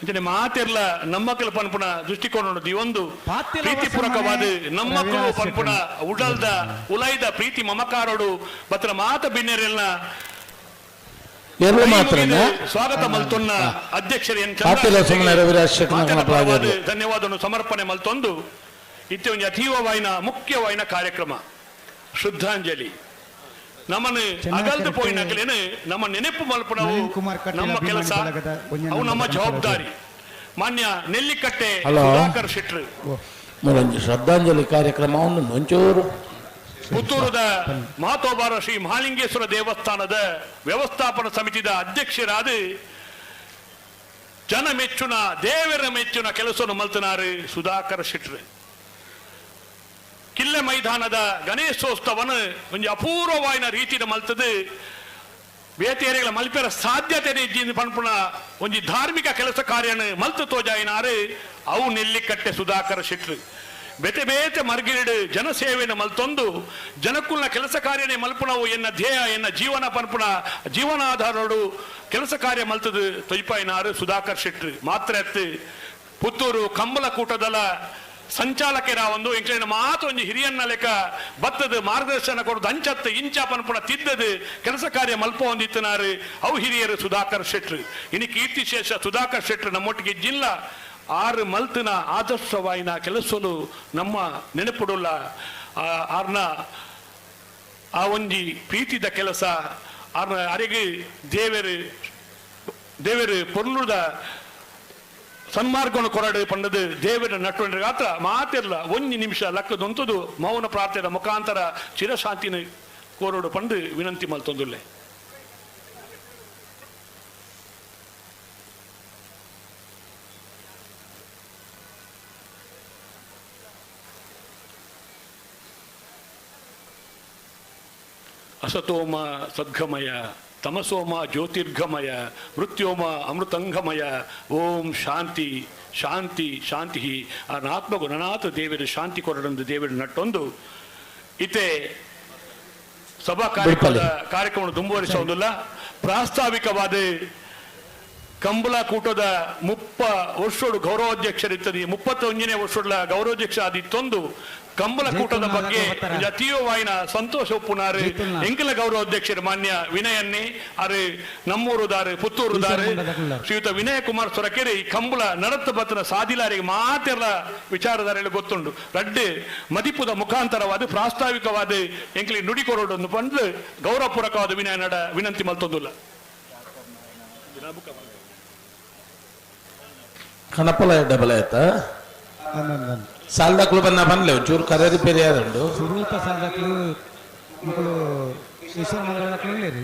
ಅಂಚನೆ ಮಾತೆರ್ಲ ನಮ್ಮಕ್ಕಳ ಪನ್ಪುನ ದೃಷ್ಟಿಕೋನ ಈ ಒಂದು ಪ್ರೀತಿಪೂರ್ವಕವಾದ ನಮ್ಮಕ್ಕಳು ಪನ್ಪುನ ಉಡಲ್ದ ಉಲೈದ ಪ್ರೀತಿ ಮಮಕಾರೋಡು ಬತ್ರ ಮಾತ ಬಿನ್ನೆರೆಲ್ಲ ಸ್ವಾಗತ ಮಲ್ತೊನ್ನ ಅಧ್ಯಕ್ಷರು ಧನ್ಯವಾದವನ್ನು ಸಮರ್ಪಣೆ ಮಲ್ತೊಂದು. ಇತ್ತೆ ಒಂದು ಅತೀವವಾಯಿನ ಮುಖ್ಯವಾಯಿನ ಕಾರ್ಯಕ್ರಮ ಶ್ರದ್ಧಾಂಜಲಿ. ನಮ್ಮನ್ನು ಅಗಲ್ದು ಪೋಯಿನಕಲೇನು ನಮ್ಮ ನೆನಪು ಮಲ್ಪನವು ನಮ್ಮ ಕೆಲಸ, ಅವು ನಮ್ಮ ಜವಾಬ್ದಾರಿ. ಮಾನ್ಯ ನೆಲ್ಲಿಕಟ್ಟೆ ಸುಧಾಕರ್ ಶೆಟ್ರು ಶ್ರದ್ಧಾಂಜಲಿ ಕಾರ್ಯಕ್ರಮ ಒಂಚೂರು ಪುತ್ತೂರದ ಮಾತೋಬಾರ ಶ್ರೀ ಮಹಾಲಿಂಗೇಶ್ವರ ದೇವಸ್ಥಾನದ ವ್ಯವಸ್ಥಾಪನಾ ಸಮಿತಿಯ ಅಧ್ಯಕ್ಷರಾದ ಜನ ಮೆಚ್ಚುನ ದೇವರ ಮೆಚ್ಚುನ ಕೆಲಸವನ್ನು ಮಲ್ತನಾರು ಸುಧಾಕರ್ ಶೆಟ್ರು. ಕಿಲ್ಲೆ ಮೈದಾನದ ಗಣೇಶೋತ್ಸವನು ಒಂಜಿ ಅಪೂರ್ವವಾಯಿನ ರೀತಿಯ ಮಲ್ತದು ಬೇತೇರಿಗಳ ಮಲ್ಪೆರ ಸಾಧ್ಯತೆ ಪನ್ಪುನ ಒಂಜಿ ಧಾರ್ಮಿಕ ಕೆಲಸ ಕಾರ್ಯನ ಮಲ್ತು ತೋಜಾಯಿನಾರು ಅವು ನೆಲ್ಲಿಕಟ್ಟೆ ಸುಧಾಕರ್ ಶೆಟ್ರು. ಬೇತೆ ಬೇತೆ ಮರ್ಗಿರಿಡು ಜನಸೇವೆಯನ್ನು ಮಲ್ತೊಂದು ಜನಕುಲ್ನ ಕೆಲಸ ಕಾರ್ಯನೇ ಮಲ್ಪುಣವು ಎನ್ನ ಧ್ಯೇಯ ಎನ್ನ ಜೀವನ ಪನ್ಪುನ ಜೀವನಾಧಾರೋಡು ಕೆಲಸ ಕಾರ್ಯ ಮಲ್ತದು ತೊಯ್ಪಾಯಿನಾರು ಸುಧಾಕರ್ ಶೆಟ್ರು. ಮಾತ್ರ ಎತ್ತು ಪುತ್ತೂರು ಕಂಬಳಕೂಟದಲ ಸಂಚಾಲಕರ ಒಂದು ಎಂಕ್ಲೇನ ಮಾತು ಒಂಜಿ ಹಿರಿಯನ್ನ ಲೆಕ್ಕ ಬತ್ತದ ಮಾರ್ಗದರ್ಶನ ಕೊಡುದು ಅಂಚತ್ತು ಇಂಚ ಪನ್ಪುಣ ತಿದ್ದದು ಕೆಲಸ ಕಾರ್ಯ ಮಲ್ಪ ಹೊಂದಿತ್ತನಾರು ಅವು ಹಿರಿಯರು ಸುಧಾಕರ್ ಶೆಟ್ರು. ಇನಿ ಕೀರ್ತಿಶೇಷ ಸುಧಾಕರ್ ಶೆಟ್ರು ನಮ್ಮೊಟ್ಟಿಗೆ ಜಿಲ್ಲಾ ಆರು ಮಲ್ತಿನ ಆದರ್ಶವಾಯಿನ ಕೆಲಸಲು ನಮ್ಮ ನೆನಪುಡುಲ್ಲ. ಆರ್ನ ಆ ಒಂಜಿ ಪ್ರೀತಿದ ಕೆಲಸ ಆರ್ನ ಅರೆಗೆ ದೇವರು ದೇವರು ಪೊರ್ಲುದ ಸನ್ಮಾರ್ಗವನ್ನು ಕೊರಡು ಪಂಡದು ದೇವರ ನಟ್ಟುಕೊಂಡ್ರೆ ಮಾತ್ರ ಮಾತಿರಲ್ಲ ಒಂಜಿ ನಿಮಿಷ ಲಕ್ಕದೊಂತದು ಮೌನ ಪ್ರಾರ್ಥನೆಯ ಮುಖಾಂತರ ಚಿರಶಾಂತಿನ ಕೋರೋಡು ಪಂಡು ವಿನಂತಿ ಮಲ್ತೊಂದುಲ್ಲೆ. ಅಸತೋಮ ಸದ್ಗಮಯ, ತಮಸೋಮ ಜ್ಯೋತಿರ್ಗಮಯ, ಮೃತ್ಯೋಮ ಅಮೃತಂಗಮಯ, ಓಂ ಶಾಂತಿ ಶಾಂತಿ ಶಾಂತಿ. ಆ ಆತ್ಮಗು ನನಾಥ ದೇವರು ಶಾಂತಿ ಕೊರಡೊಂದು ದೇವರು ನಟ್ಟೊಂದು ಇತ್ತೆ ಸಭಾ ಕಾರ್ಯಕ್ರಮ ಮುಂದುವರಿಸುವುದಿಲ್ಲ. ಪ್ರಾಸ್ತಾವಿಕವಾದ ಕಂಬಳ ಕೂಟದ 30 ವರ್ಷೋಡು ಗೌರವಾಧ್ಯಕ್ಷರಿರ್ತದೆ, 31ನೇ ವರ್ಷದ ಗೌರವಾಧ್ಯಕ್ಷ ಆದಿತ್ತೊಂದು ಕಂಬಳ ಕೂಟದ ಬಗ್ಗೆ ಅತೀವವಾಯಿನ ಸಂತೋಷ ಉಪ್ಪುನಾರು ಎಂಕಲ ಗೌರವಾಧ್ಯಕ್ಷರು ಮಾನ್ಯ ವಿನಯನ್ನೇ ಅರೆ ನಮ್ಮೂರುದಾರು ಪುತ್ತೂರುದಾರು ಶ್ರೀಯುತ ವಿನಯ ಕುಮಾರ್ ಸೊರಕೆರೆ ಈ ಕಂಬಳ ನಡತ್ತ ಬತ್ತನ ಸಾದಿಲಾರಿಗೆ ಮಾತೆಲ್ಲ ವಿಚಾರಧಾರೆಗಳು ಗೊತ್ತುಂಡು. ರಡ್ಡು ಮದಿಪುದ ಮುಖಾಂತರವಾದ ಪ್ರಾಸ್ತಾವಿಕವಾದ ಎಂಕಲಿ ನುಡಿ ಕೊರಡೊಂದು ಬಂದು ಗೌರವಪೂರ್ವಕವಾದ ವಿನಯ ನಡ ವಿನಂತಿ ಮಲ್ತೊಂದುಲ್ಲ. ಕಣಪಲ ಡಬಲ್ ಆಯ್ತಾ ಸಾಲದಾಕ್ಲು ಬಂದ ಬನ್ಲೆ ಒಂಚೂರು ಕರೆ ರಿಪೇರಿ ಆದುಂಡು. ಸುರೂತ ಸಾಲದಾಕ್ಲು ಮಕ್ಕಳು ಈಶ್ವರ ಮಂಗಳದಾಕ್ಲು ಇಲ್ಲೇರಿ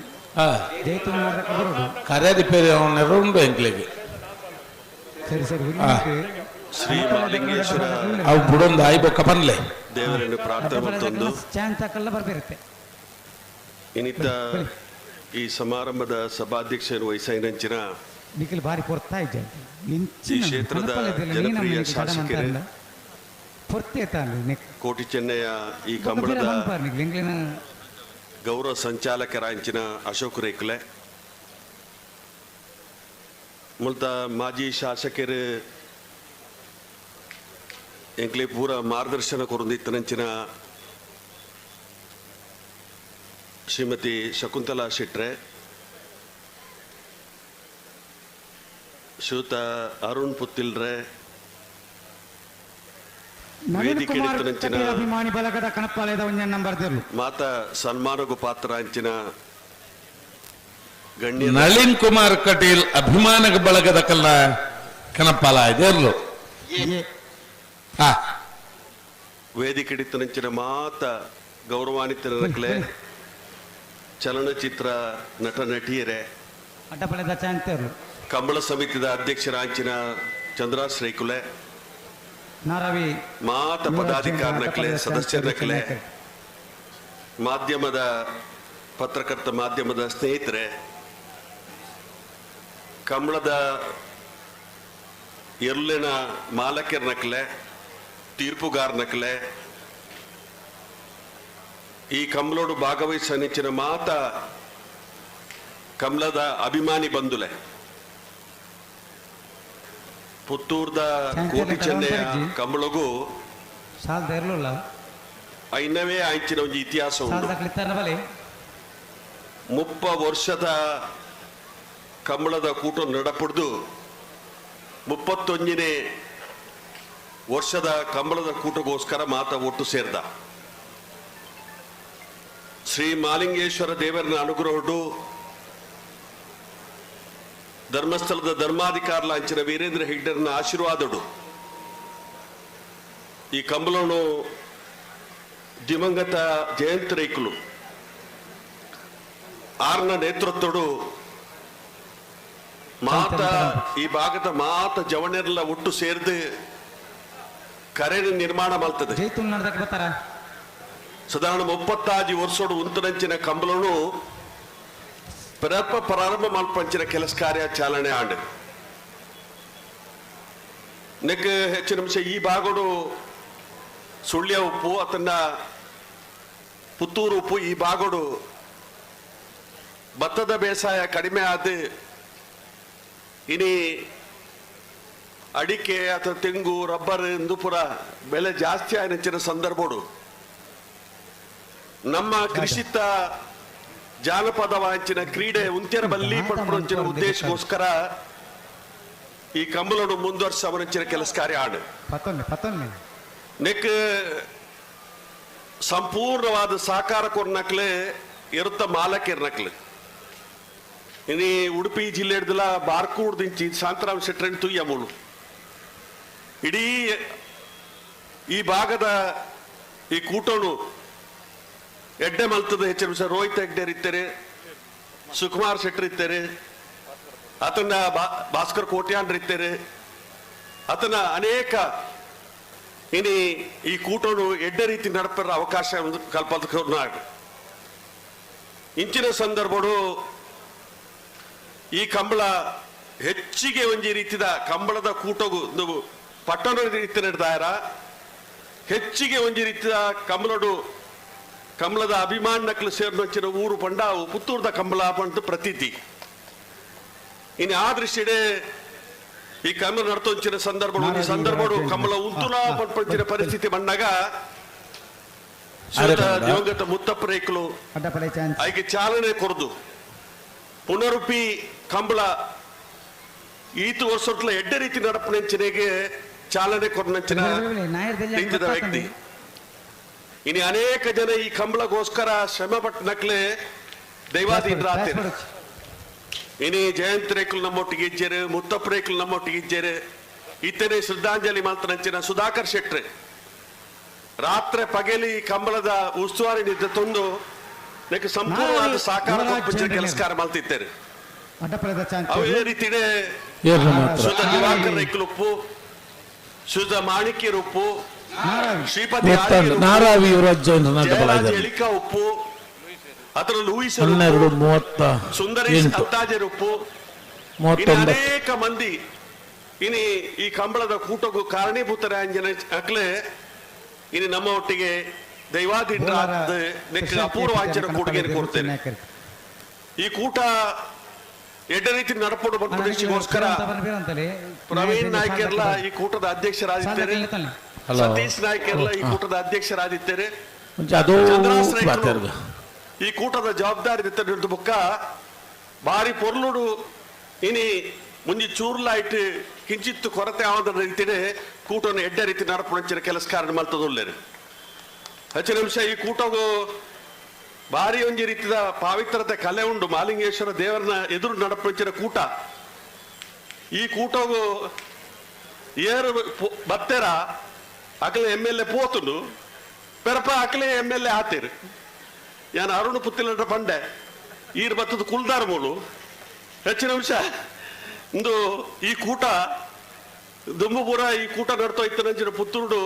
ಜೈತು ಬರೋದು ಕರೆ ರಿಪೇರಿ ಅವನ್ನೆಲ್ಲ ಉಂಡು ಎಂಕ್ಲೆಗೆ. ಸರಿ ಸರಿ ಶ್ರೀ ಮಹಾಲಿಂಗೇಶ್ವರ ಅವು ಬುಡೊಂದು ಆಯಿ ಬೊಕ್ಕ ಬನ್ಲೆ ದೇವರನ್ನು ಪ್ರಾರ್ಥನೆ ಮತ್ತೊಂದು ಚಾನ್ಸ್ ಹಾಕಲ್ಲ ಬರ್ಬಿರುತ್ತೆ. ಇನ್ನಿತ ಈ ಸಮಾರಂಭದ ಸಭಾಧ್ಯಕ್ಷರು ವಹಿಸೈನಂಚಿನ ನಿಖಿಲ್ ಬಾರಿ ಪೊರ್ತಾ ಇದ್ದೆ ಈ ಕ್ಷೇತ್ರದ ಜನಪ್ರಿಯ ಶಾಸಕರು ಕೋಟಿ ಚೆನ್ನಯ್ಯ ಈ ಕಂಬಳದ ಗೌರವ ಸಂಚಾಲಕರಾಂಚಿನ ಅಶೋಕ್ ರೇಕ್ಲೆ ಮುಲ್ತ ಮಾಜಿ ಶಾಸಕರು ಎಂಕ್ಲೆ ಪೂರ ಮಾರ್ಗದರ್ಶನ ಕೊರೊಂದಿತ್ತನಂಚಿನ ಶ್ರೀಮತಿ ಶಕುಂತಲಾ ಶೆಟ್ರೆ, ಶ್ರೀಯುತ ಅರುಣ್ ಪುತ್ತಿಲ್ರೆ, ನವೀನ್ ಕುಮಾರ್ ಕಟೀಲ್ ಅಭಿಮಾನಿ ಬಳಗದ ಕಣಪಾಲಯದ ಒಂಜನ್ ನಂಬರ್ ತೆರ್ಲು ಮಾತಾ ಸನ್ಮಾನಗು ಪಾತ್ರ ಅಂಚಿನ ಗಣ್ಯ ನಳಿನ್ ಕುಮಾರ್ ಕಟೀಲ್ ಅಭಿಮಾನ ಬಳಗದ ಕಲ್ಲ ಕಣಪಾಲ ಇದೆರ್ಲು. ವೇದಿಕೆ ನಂಚಿನ ಮಾತಾ ಗೌರವಾನ್ವಿತರಕ್ಲೆ ಚಲನಚಿತ್ರ ನಟ ನಟಿಯರೇ, ಅಡ್ಡಪಳೆದ ಚಾಂತೇರ್ಲು, ಕಂಬಳ ಸಮಿತಿದ ಅಧ್ಯಕ್ಷರಾಂಚಿನ ಚಂದ್ರ ಶ್ರೀಕುಲೆ, ನಾರವಿ ಮಾತ ಪದಾಧಿಕಾರಿನಕ್ಲೆ, ಸದಸ್ಯರಕ್ಲೆ, ಮಾಧ್ಯಮದ ಪತ್ರಕರ್ತ ಮಾಧ್ಯಮದ ಸ್ನೇಹಿತರೆ, ಕಂಬಳದ ಎರ್ಲಿನ ಮಾಲಕರ್ನಕ್ಲೆ, ತೀರ್ಪುಗಾರನಕ್ಲೆ, ಈ ಕಂಬಳೋಡು ಭಾಗವಹಿಸ ಮಾತ ಕಮಲದ ಅಭಿಮಾನಿ ಬಂಧುಲೆ, ಪುತ್ತೂರ್ದ ಕೋಟಿ ಚೆನ್ನಯ್ಯ ಕಂಬಳಗೂ ಐನವೇ ಆಂಚಿನ ಒಂದು ಇತಿಹಾಸ ಉಂಟು. 30 ವರ್ಷದ ಕಂಬಳದ ಕೂಟ ನಡಪುಡ್ದು 31ನೇ ವರ್ಷದ ಕಂಬಳದ ಕೂಟಗೋಸ್ಕರ ಮಾತ ಒಟ್ಟು ಸೇರ್ದ. ಶ್ರೀ ಮಾಲಿಂಗೇಶ್ವರ ದೇವರನ ಅನುಗ್ರಹಡು ಧರ್ಮಸ್ಥಳದ ಧರ್ಮಾಧಿಕಾರಲ ಅಂಚಿನ ವೀರೇಂದ್ರ ಹೆಗ್ಡರ್ನ ಆಶೀರ್ವಾದಡು ಈ ಕಂಬಳನು ದಿವಂಗತ ಜಯಂತ ರೈಕುಲು ಆರ್ನ ನೇತೃತ್ವಡು ಮಾತ ಈ ಭಾಗದ ಮಾತ ಜವಣರೆಲ್ಲ ಒಟ್ಟು ಸೇರಿದು ಕರೆ ನಿರ್ಮಾಣ ಮಾಡ್ತದೆ. ಸಾಧಾರಣ 35 ವರ್ಷೋಡು ಉಂತನಂಚಿನ ಕಂಬಳನು ಪ್ರಾರಂಭ ಮಲ್ಪಂಚಿನ ಕೆಲಸ ಕಾರ್ಯ ಚಾಲನೆ ಆಂಡ್. ನೆಕ್ ಹೆಚ್ಚು ನಿಮಿಷ ಈ ಭಾಗಡು ಸುಳ್ಯ ಉಪ್ಪು ಅದನ್ನ ಪುತ್ತೂರು ಉಪ್ಪು ಈ ಭಾಗಡು ಭತ್ತದ ಬೇಸಾಯ ಕಡಿಮೆ ಆದ ಇನಿ ಅಡಿಕೆ ಅಥವಾ ತೆಂಗು ರಬ್ಬರ್ ಎಂದು ಪುರ ಬೆಲೆ ಜಾಸ್ತಿ ಆಯ್ನ ಸಂದರ್ಭಡು ನಮ್ಮ ಕೃಷಿತ ಜಾನಪದ ವಾಂಚಿನ ಕ್ರೀಡೆ ಉಂತ್ಯರ ಬಲ್ಲಿ ಪಡ್ಪುರಂಚಿನ ಉದ್ದೇಶಕ್ಕೋಸ್ಕರ ಈ ಕಂಬಳನ್ನು ಮುಂದುವರ್ಸ ಅವರಂಚಿನ ಕೆಲಸ ಕಾರ್ಯ ಆಡು. ನೆಕ್ ಸಂಪೂರ್ಣವಾದ ಸಹಕಾರ ಕೊರ್ನಕ್ಲೆ ಇರುತ್ತ ಮಾಲಕಿರ್ನಕ್ಲೆ. ಇನಿ ಉಡುಪಿ ಜಿಲ್ಲೆ ಹಿಡ್ದಲ ಬಾರ್ಕೂಡ್ ದಿಂಚಿ ಶಾಂತರಾಮ್ ಶೆಟ್ರನ್ ತುಯ್ಯ ಮೂಲು ಇಡೀ ಈ ಭಾಗದ ಈ ಕೂಟನು ಎಡ್ಡೆ ಮಲ್ತದ ಹೆಚ್ಚಿನ ನಿಮಿಷ ರೋಹಿತ್ ಹೆಗ್ಡೇರ್ ಇತ್ತೇನೆ, ಸುಕುಮಾರ್ ಶೆಟ್ಟರ್ ಇತ್ತೇನೆ, ಆತನ ಭಾಸ್ಕರ್ ಕೋಟ್ಯಾನ್ರ್ ಇತ್ತೇನೆ, ಆತನ ಅನೇಕ ಇನಿ ಈ ಕೂಟನು ಎಡ್ಡೆ ರೀತಿ ನಡಪರ ಅವಕಾಶ ಕಲ್ಪದ. ಇಂಚಿನ ಸಂದರ್ಭಡು ಈ ಕಂಬಳ ಹೆಚ್ಚಿಗೆ ಒಂಜಿ ರೀತಿದ ಕಂಬಳದ ಕೂಟಗು ಪಟ್ಟಣ ರೀತಿ ನಡೆದಾರ ಹೆಚ್ಚಿಗೆ ಒಂಜಿ ರೀತಿಯ ಕಂಬಳಡು ಕಂಬಳದ ಅಭಿಮಾನಕ್ಲು ಸೇರಿದಂಚಿನ ಊರು ಪಂಡ ಪುತ್ತೂರ್ದ ಕಂಬಳ ಪಂಡ ಪ್ರತೀತಿ. ಇನ್ನು ಆ ದೃಷ್ಟಿಡೆ ಈ ಕಂಬಳ ನಡ್ತೊಂಚಿನ ಸಂದರ್ಭ ಈ ಸಂದರ್ಭಡು ಕಂಬಳ ಉಂತುಲಾ ಪಂಚಿನ ಪರಿಸ್ಥಿತಿ ಬಂದಾಗ ದಿವಂಗತ ಮುತ್ತಪ್ಪ ರೇಖಲು ಐಕೆ ಚಾಲನೆ ಕೊರದು ಪುನರುಪಿ ಕಂಬಳ ಈತು ವರ್ಷಟ್ಲ ಎಡ್ಡೆ ರೀತಿ ನಡಪನೆಂಚಿನೆಗೆ ಚಾಲನೆ ಕೊರನಂಚಿನ ನಿಂತಿದ ವ್ಯಕ್ತಿ. ಇನ್ನು ಅನೇಕ ಜನ ಈ ಕಂಬಳಗೋಸ್ಕರ ಶ್ರಮ ಪಟ್ಟ ನಕ್ಲೆ ದೈವಾಧೀನರಾಗ್ತಾರೆ. ಇನಿ ಜಯಂತ್ ರೇಖಲು ನಮ್ಮೊಟ್ಟಿಗೆ ಇಜ್ಜೇರು, ಮುತ್ತಪ್ಪ ರೇಖಲು ನಮ್ಮೊಟ್ಟಿಗೆ ಇಜ್ಜೇರು, ಇತರೆ ಶ್ರದ್ಧಾಂಜಲಿ ಮಾತ್ರ ಸುಧಾಕರ್ ಶೆಟ್ರೆ ರಾತ್ರಿ ಪಗಲಿ ಕಂಬಳದ ಉಸ್ತುವಾರಿ ನಿದ್ದೆ ತಂದು ಸಂಪೂರ್ಣವಾದ ಸಹಕಾರ ಕೆಲಸಕಾರ ಮಾಡ್ತಿದ್ದಾರೆ. ಅವೇ ರೀತಿಯೇ ಸುಧಾ ದಿವಾಕರ್ ರೇಖಲುಪ್ಪು, ಸುಧಾ ಮಾಣಿಕ್ಯ ರೂಪು, ಶ್ರೀಪತಿ ಎಳಿಕಾ ಉಪ್ಪು, ಅದರ ಲೂಯಿಸ್ ಸುಂದರೇಶ್ ಅತ್ತಾಜೆ ರೂಪು, ಅನೇಕ ಮಂದಿ ಇನಿ ಈ ಕಂಬಳದ ಕೂಟಕ್ಕೂ ಕಾರಣೀಭೂತರಾಂಜನ ಅಕ್ಲೆ ಇನಿ ನಮ್ಮ ಒಟ್ಟಿಗೆ ದೈವಾಧೀನ ಅಪೂರ್ವಾಂಚನ ಕೊಡುಗೆ ಕೊಡ್ತೇನೆ. ಈ ಕೂಟ ಎಡ್ಡ ರೀತಿ ನಡಪಡು ಬಂದ್ಬಿಡಿಗೋಸ್ಕರ ಪ್ರವೀಣ್ ನಾಯ್ಕೆರ್ಲ ಈ ಕೂಟದ ಅಧ್ಯಕ್ಷರಾಗಿದ್ದಾರೆ, ಸತೀಶ್ ನಾಯ್ಕೆರ್ಲ ಈ ಕೂಟದ ಅಧ್ಯಕ್ಷರಾಗಿದ್ದಾರೆ, ಈ ಕೂಟದ ಜವಾಬ್ದಾರಿ ಬುಕ್ಕ ಬಾರಿ ಪೊರ್ಲುಡು ಇನಿ ಮುಂಜಿ ಚೂರ್ಲಾಯ್ಟ್ ಕಿಂಚಿತ್ತು ಕೊರತೆ ಆದ ರೀತಿಯೇ ಕೂಟವನ್ನು ಎಡ್ಡ ರೀತಿ ನಡಪುಣಂಚಿನ ಕೆಲಸ ಕಾರ್ಯ ಮಲ್ತದುಲ್ಲೇರು. ಹೆಚ್ಚು ನಿಮಿಷ ಈ ಕೂಟಗೂ ಭಾರಿ ಒಂಜಿ ರೀತಿಯ ಪಾವಿತ್ರತೆ ಕಲೆ ಉಂಡು. ಮಾಲಿಂಗೇಶ್ವರ ದೇವರನ್ನ ಎದುರು ನಡಪುಣಂಚಿನ ಕೂಟ ಈ ಕೂಟಗೂ ಏರು ಬತ್ತೆರ ಅಕಲೆ ಎಮ್ ಎಲ್ ಎ ಪೋತುಂಡು ಪೆರಪ ಅಕಲೆ ಎಮ್ ಎಲ್ ಎ ಆತೇರು. ಯಾನ್ ಅರುಣ್ ಪುತ್ತಿಲಂಟ ಪಂಡೆ ಈರು ಬತ್ತದ ಕುಲ್ದಾರ ಮೂಲು. ಹೆಚ್ಚಿನ ಅಂಶ ಇಂದು ಈ ಕೂಟ ದುಂಬುಪುರ ಈ ಕೂಟ ನಡ್ತಾ ಇತ್ತು ನಂಚಿನ ಪುತ್ತೂರುಡು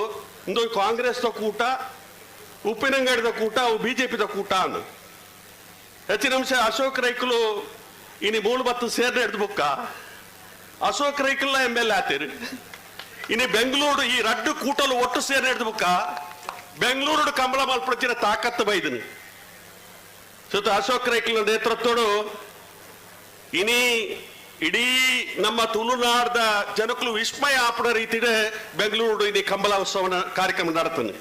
ಇಂದು ಕಾಂಗ್ರೆಸ್ದ ಕೂಟ, ಉಪ್ಪಿನಂಗಡಿದ ಕೂಟ, ಅವು ಬಿಜೆಪಿದ ಕೂಟ ಅಂದು. ಹೆಚ್ಚಿನ ಅಂಶ ಅಶೋಕ್ ರೈಕುಲು ಇನಿ ಮೂಳು ಬತ್ತು ಸೇರ್ನೆ ಹಿಡ್ದು ಬುಕ್ಕ ಅಶೋಕ್ ರೈಕುಲ್ನ ಎಮ್ ಎಲ್ ಎ ಆತೀರಿ. ಇನಿ ಬೆಂಗಳೂರು ಈ ರಡ್ಡು ಕೂಟಲು ಒಟ್ಟು ಸೇರ್ನೆ ಹಿಡ್ದು ಬುಕ್ಕ ಬೆಂಗಳೂರು ಕಂಬಳ ಮಲ್ಪಡಿನ ತಾಕತ್ತು ಬೈದನು. ಸುತ್ತ ಅಶೋಕ್ ರೈಕುಲ ನೇತೃತ್ವಡು ಇನಿ ಇಡೀ ನಮ್ಮ ತುಳುನಾಡ್ದ ಜನಕ್ಕೂ ವಿಸ್ಮಯ ಆಪಡ ರೀತಿಡೆ ಬೆಂಗಳೂರು ಇನಿ ಕಂಬಳ ಉತ್ಸವನ ಕಾರ್ಯಕ್ರಮ ನಡತಾನೆ.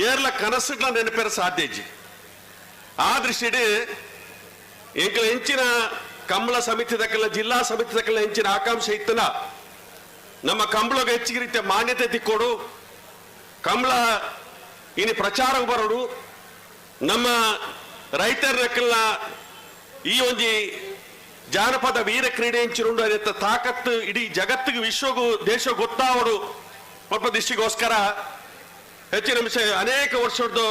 ಏರ್ಲ ಕನಸುಗಳ ನೆನಪೇರ ಸಾಧ್ಯ ಇಜ್ಜಿ. ಆ ದೃಷ್ಟಿಡೆ ಎಂಕಲ ಹೆಂಚಿನ ಕಂಬಳ ಸಮಿತಿ ದಕ್ಕಲ ಜಿಲ್ಲಾ ಸಮಿತಿ ದಕ್ಕಲ ಹೆಂಚಿನ ಆಕಾಂಕ್ಷೆ ಇತ್ತನ ನಮ್ಮ ಕಂಬಳಗೆ ಹೆಚ್ಚಿಗೆ ರೀತಿಯ ಮಾನ್ಯತೆ ತಿಕ್ಕೋಡು, ಕಂಬಳ ಇನಿ ಪ್ರಚಾರ ಬರೋಡು, ನಮ್ಮ ರೈತರ ರೆಕ್ಕಲ್ನ ಈ ಒಂಜಿ ಜಾನಪದ ವೀರ ಕ್ರೀಡೆ ಹೆಂಚಿರುಂಡು ಅದೆತ್ತ ತಾಕತ್ತು ಇಡೀ ಜಗತ್ತಿಗೆ ವಿಶ್ವಗೂ ದೇಶ ಗೊತ್ತಾವಡು ಒಬ್ಬ ದೃಷ್ಟಿಗೋಸ್ಕರ ಹೆಚ್ಚಿನ ವಿಷಯ ಅನೇಕ ವರ್ಷದ್ದು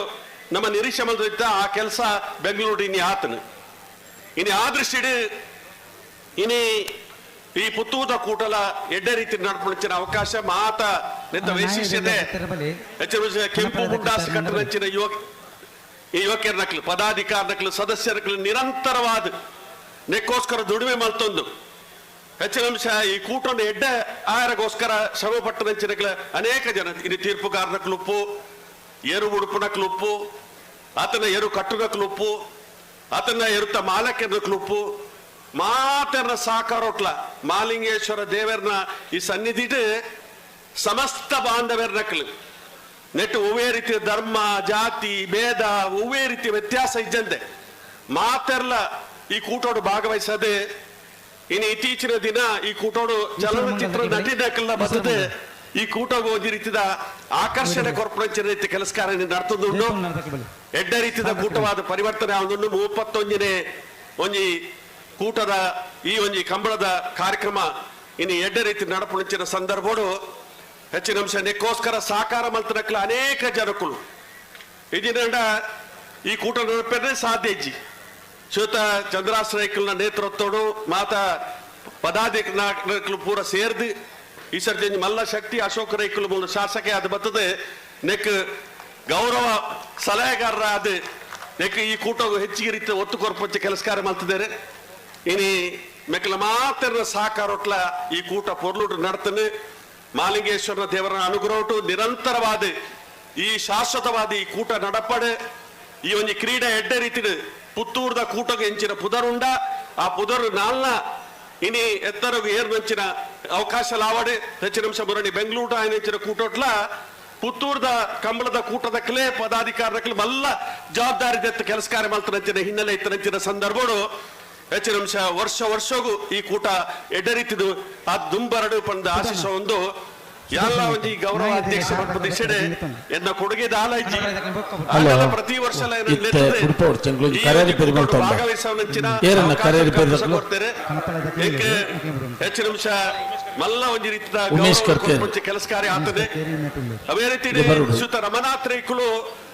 ನಮ್ಮ ನಿರೀಕ್ಷೆ ಮಾಡಿದ್ದ ಆ ಕೆಲಸ ಬೆಂಗಳೂರು ಇನಿ ಆತನು. ಇನಿ ಆ ದೃಷ್ಟಿಡಿ ಇನಿ ಈ ಪುತ್ತೂದ ಕೂಟಲ ಎಡ್ಡೆ ರೀತಿ ನಡ್ಪಡಿಸಿನ ಅವಕಾಶ ಮಾತ ನಿಂತ ವೈಶಿಷ್ಟ್ಯತೆ ಹೆಚ್ಚಿನ ವಿಷಯ ಕೆಂಪು ಗುಂಡಾಸು ಕಟ್ಟದಂಚಿನ ಈ ಯುವಕರ ನಕಲು ಪದಾಧಿಕಾರ ನಕಲು ಸದಸ್ಯರ ನಕಲು ನಿರಂತರವಾದ ನೆಕ್ಕೋಸ್ಕರ ದುಡಿಮೆ ಮಲ್ತೊಂದು ಹೆಚ್ಚಿನ ಅಂಶ ಈ ಕೂಟವನ್ನು ಎಡ್ಡೆ ಆಹಾರಗೋಸ್ಕರ ಶ್ರಮ ಪಟ್ಟದಂಚಿನ ಅನೇಕ ಜನ ಇನ್ನು ತೀರ್ಪುಗಾರನ ಕ್ಲುಪ್ಪು, ಏರು ಉಡುಪುನ ಕ್ಲುಪ್ಪು, ಆತನ ಏರು ಕಟ್ಟುನ ಕ್ಲುಪ್ಪು, ಆತನ ಎರುತ್ತ ಮಾಲಕನ ಕ್ಲುಪ್ಪು, ಮಾತರ್ನ ಸಾಕಾರೋಟ್ಲ ಮಾಲಿಂಗೇಶ್ವರ ದೇವರನ್ನ ಈ ಸನ್ನಿಧಿಟ್ ಸಮಸ್ತ ಬಾಂಧವ್ಯರ ನಕಲು ನೆಟ್ಟು ಒವ್ವೇ ರೀತಿಯ ಧರ್ಮ ಜಾತಿ ಭೇದ ಒವ್ವೇ ರೀತಿಯ ವ್ಯತ್ಯಾಸ ಇಜ್ಜಂದೆ ಮಾತೆರ್ಲ ಈ ಕೂಟೋಡು ಭಾಗವಹಿಸದೆ ಇನ್ನು ಇತ್ತೀಚಿನ ದಿನ ಈ ಕೂಟೋಡು ಚಲನಚಿತ್ರ ನಟಿ ನಕಲ್ನ ಬಸದೆ ಈ ಕೂಟಗೂ ಒಂದು ರೀತಿಯ ಆಕರ್ಷಣೆ ಕೊರ್ಪೊರೇಷನ್ ರೀತಿ ಕೆಲಸ ಕಾರ್ಯ ನಡ್ತದುಂಡು. ಎಡ್ಡ ರೀತಿಯ ಕೂಟವಾದ ಪರಿವರ್ತನೆ ಆವೊಂದುಂಡು. 31ನೇ ಒಂಜಿ ಕೂಟದ ಈ ಒಂಜಿ ಕಂಬಳದ ಕಾರ್ಯಕ್ರಮ ಇನ್ನು ಎಡ್ಡ ರೀತಿ ನಡಪುಣಂಚಿನ ಸಂದರ್ಭಡು ಹೆಚ್ಚಿನ ಅಂಶ ನೆಕ್ಕೋಸ್ಕರ ಸಾಕಾರ ಮಲ್ತನಕ್ಲ ಅನೇಕ ಜನಕ್ಕಳು ಇದಿನ ಈ ಕೂಟ ನಡಪೇನೆ ಸಾಧ್ಯ ಇಜ್ಜಿ. ಶ್ವೇತ ಚಂದ್ರಾಶ್ರಯಕಲ್ನ ನೇತೃತ್ವಡು ಮಾತಾ ಪದಾಧಿಕಾರಿಗಳು ಪೂರ ಸೇರ್ದು ಈ ಸರ್ತಿ ಮಲ್ಲ ಶಕ್ತಿ ಅಶೋಕ್ ರೈಕುಲು ಮೂಲ ಶಾಸಕ ಅದು ಬರ್ತದೆ ನೆಕ್ ಗೌರವ ಸಲಹೆಗಾರರ ಅದು ಯಾಕೆ ಈ ಕೂಟವು ಹೆಚ್ಚಿಗೆ ರೀತಿ ಒತ್ತು ಕೊರ್ಪಂಚ ಕೆಲಸ ಕಾರ್ಯ ಮಾಡ್ತಿದ್ದಾರೆ. ಇನಿ ಮೆಕ್ಕಲ ಮಾತ್ರ ಸಹಕಾರೊಟ್ಲ ಈ ಕೂಟ ಪೊರ್ಲುಡು ನಡ್ತಾನೆ. ಮಾಲಿಂಗೇಶ್ವರನ ದೇವರ ಅನುಗ್ರಹಟು ನಿರಂತರವಾದ ಈ ಶಾಶ್ವತವಾದ ಈ ಕೂಟ ನಡಪಡೆ. ಈ ಒಂಜಿ ಕ್ರೀಡೆ ಎಡ್ಡೆ ರೀತಿ ಪುತ್ತೂರ್ದ ಕೂಟಗೆ ಎಂಚಿನ ಪುದರುಂಡ ಆ ಪುದರು ನಾಲ್ನ ಇನಿ ಎತ್ತರಗು ಏರ್ ಮಂಚಿನ ಅವಕಾಶ ಲಾವಡೆ ಹೆಚ್ಚಿನ ಅಂಶ ಬರಣಿ ಬೆಂಗಳೂರು ಎಂಚಿನ ಕೂಟೋಟ್ಲ ಪುತ್ತೂರ್ದ ಕಂಬಳದ ಕೂಟದಕ್ಕಲೇ ಪದಾಧಿಕಾರದಕ್ಕಲೆ ಮಲ್ಲ ಜವಾಬ್ದಾರಿ ದತ್ತ ಕೆಲಸ ಕಾರ್ಯ ಮಾಡ್ತಾರಂಚಿನ ಹಿನ್ನೆಲೆ ಇತ್ತರಂಚಿನ ಸಂದರ್ಭಡು ಹೆಚ್ಚಿನ ಅಂಶ ವರ್ಷ ವರ್ಷಗೂ ಈ ಕೂಟ ಎಡ್ಡೆ ರೀತಿದು ಆ ದುಂಬರಡು ಪಂದ ಆಶಿಸ ಒಂದು ಎಲ್ಲ ಒಂಜಿ ಗೌರವ ಅಧ್ಯಕ್ಷ ದಿಶೆಡೆ ಎನ್ನ ಕೊಡುಗೆ ದಾಲೈಜಿ ಪ್ರತಿ ವರ್ಷ ಹೆಚ್ಚಿನ ಅಂಶ ಮಲ್ಲ ಒಂಜಿ ರೀತಿಯ ಕೆಲಸ ಕಾರ್ಯ ಆಗ್ತದೆ. ಅದೇ ರೀತಿ ಶ್ರೀಯುತ ರಮನಾಥ್ ರೈಕುಲು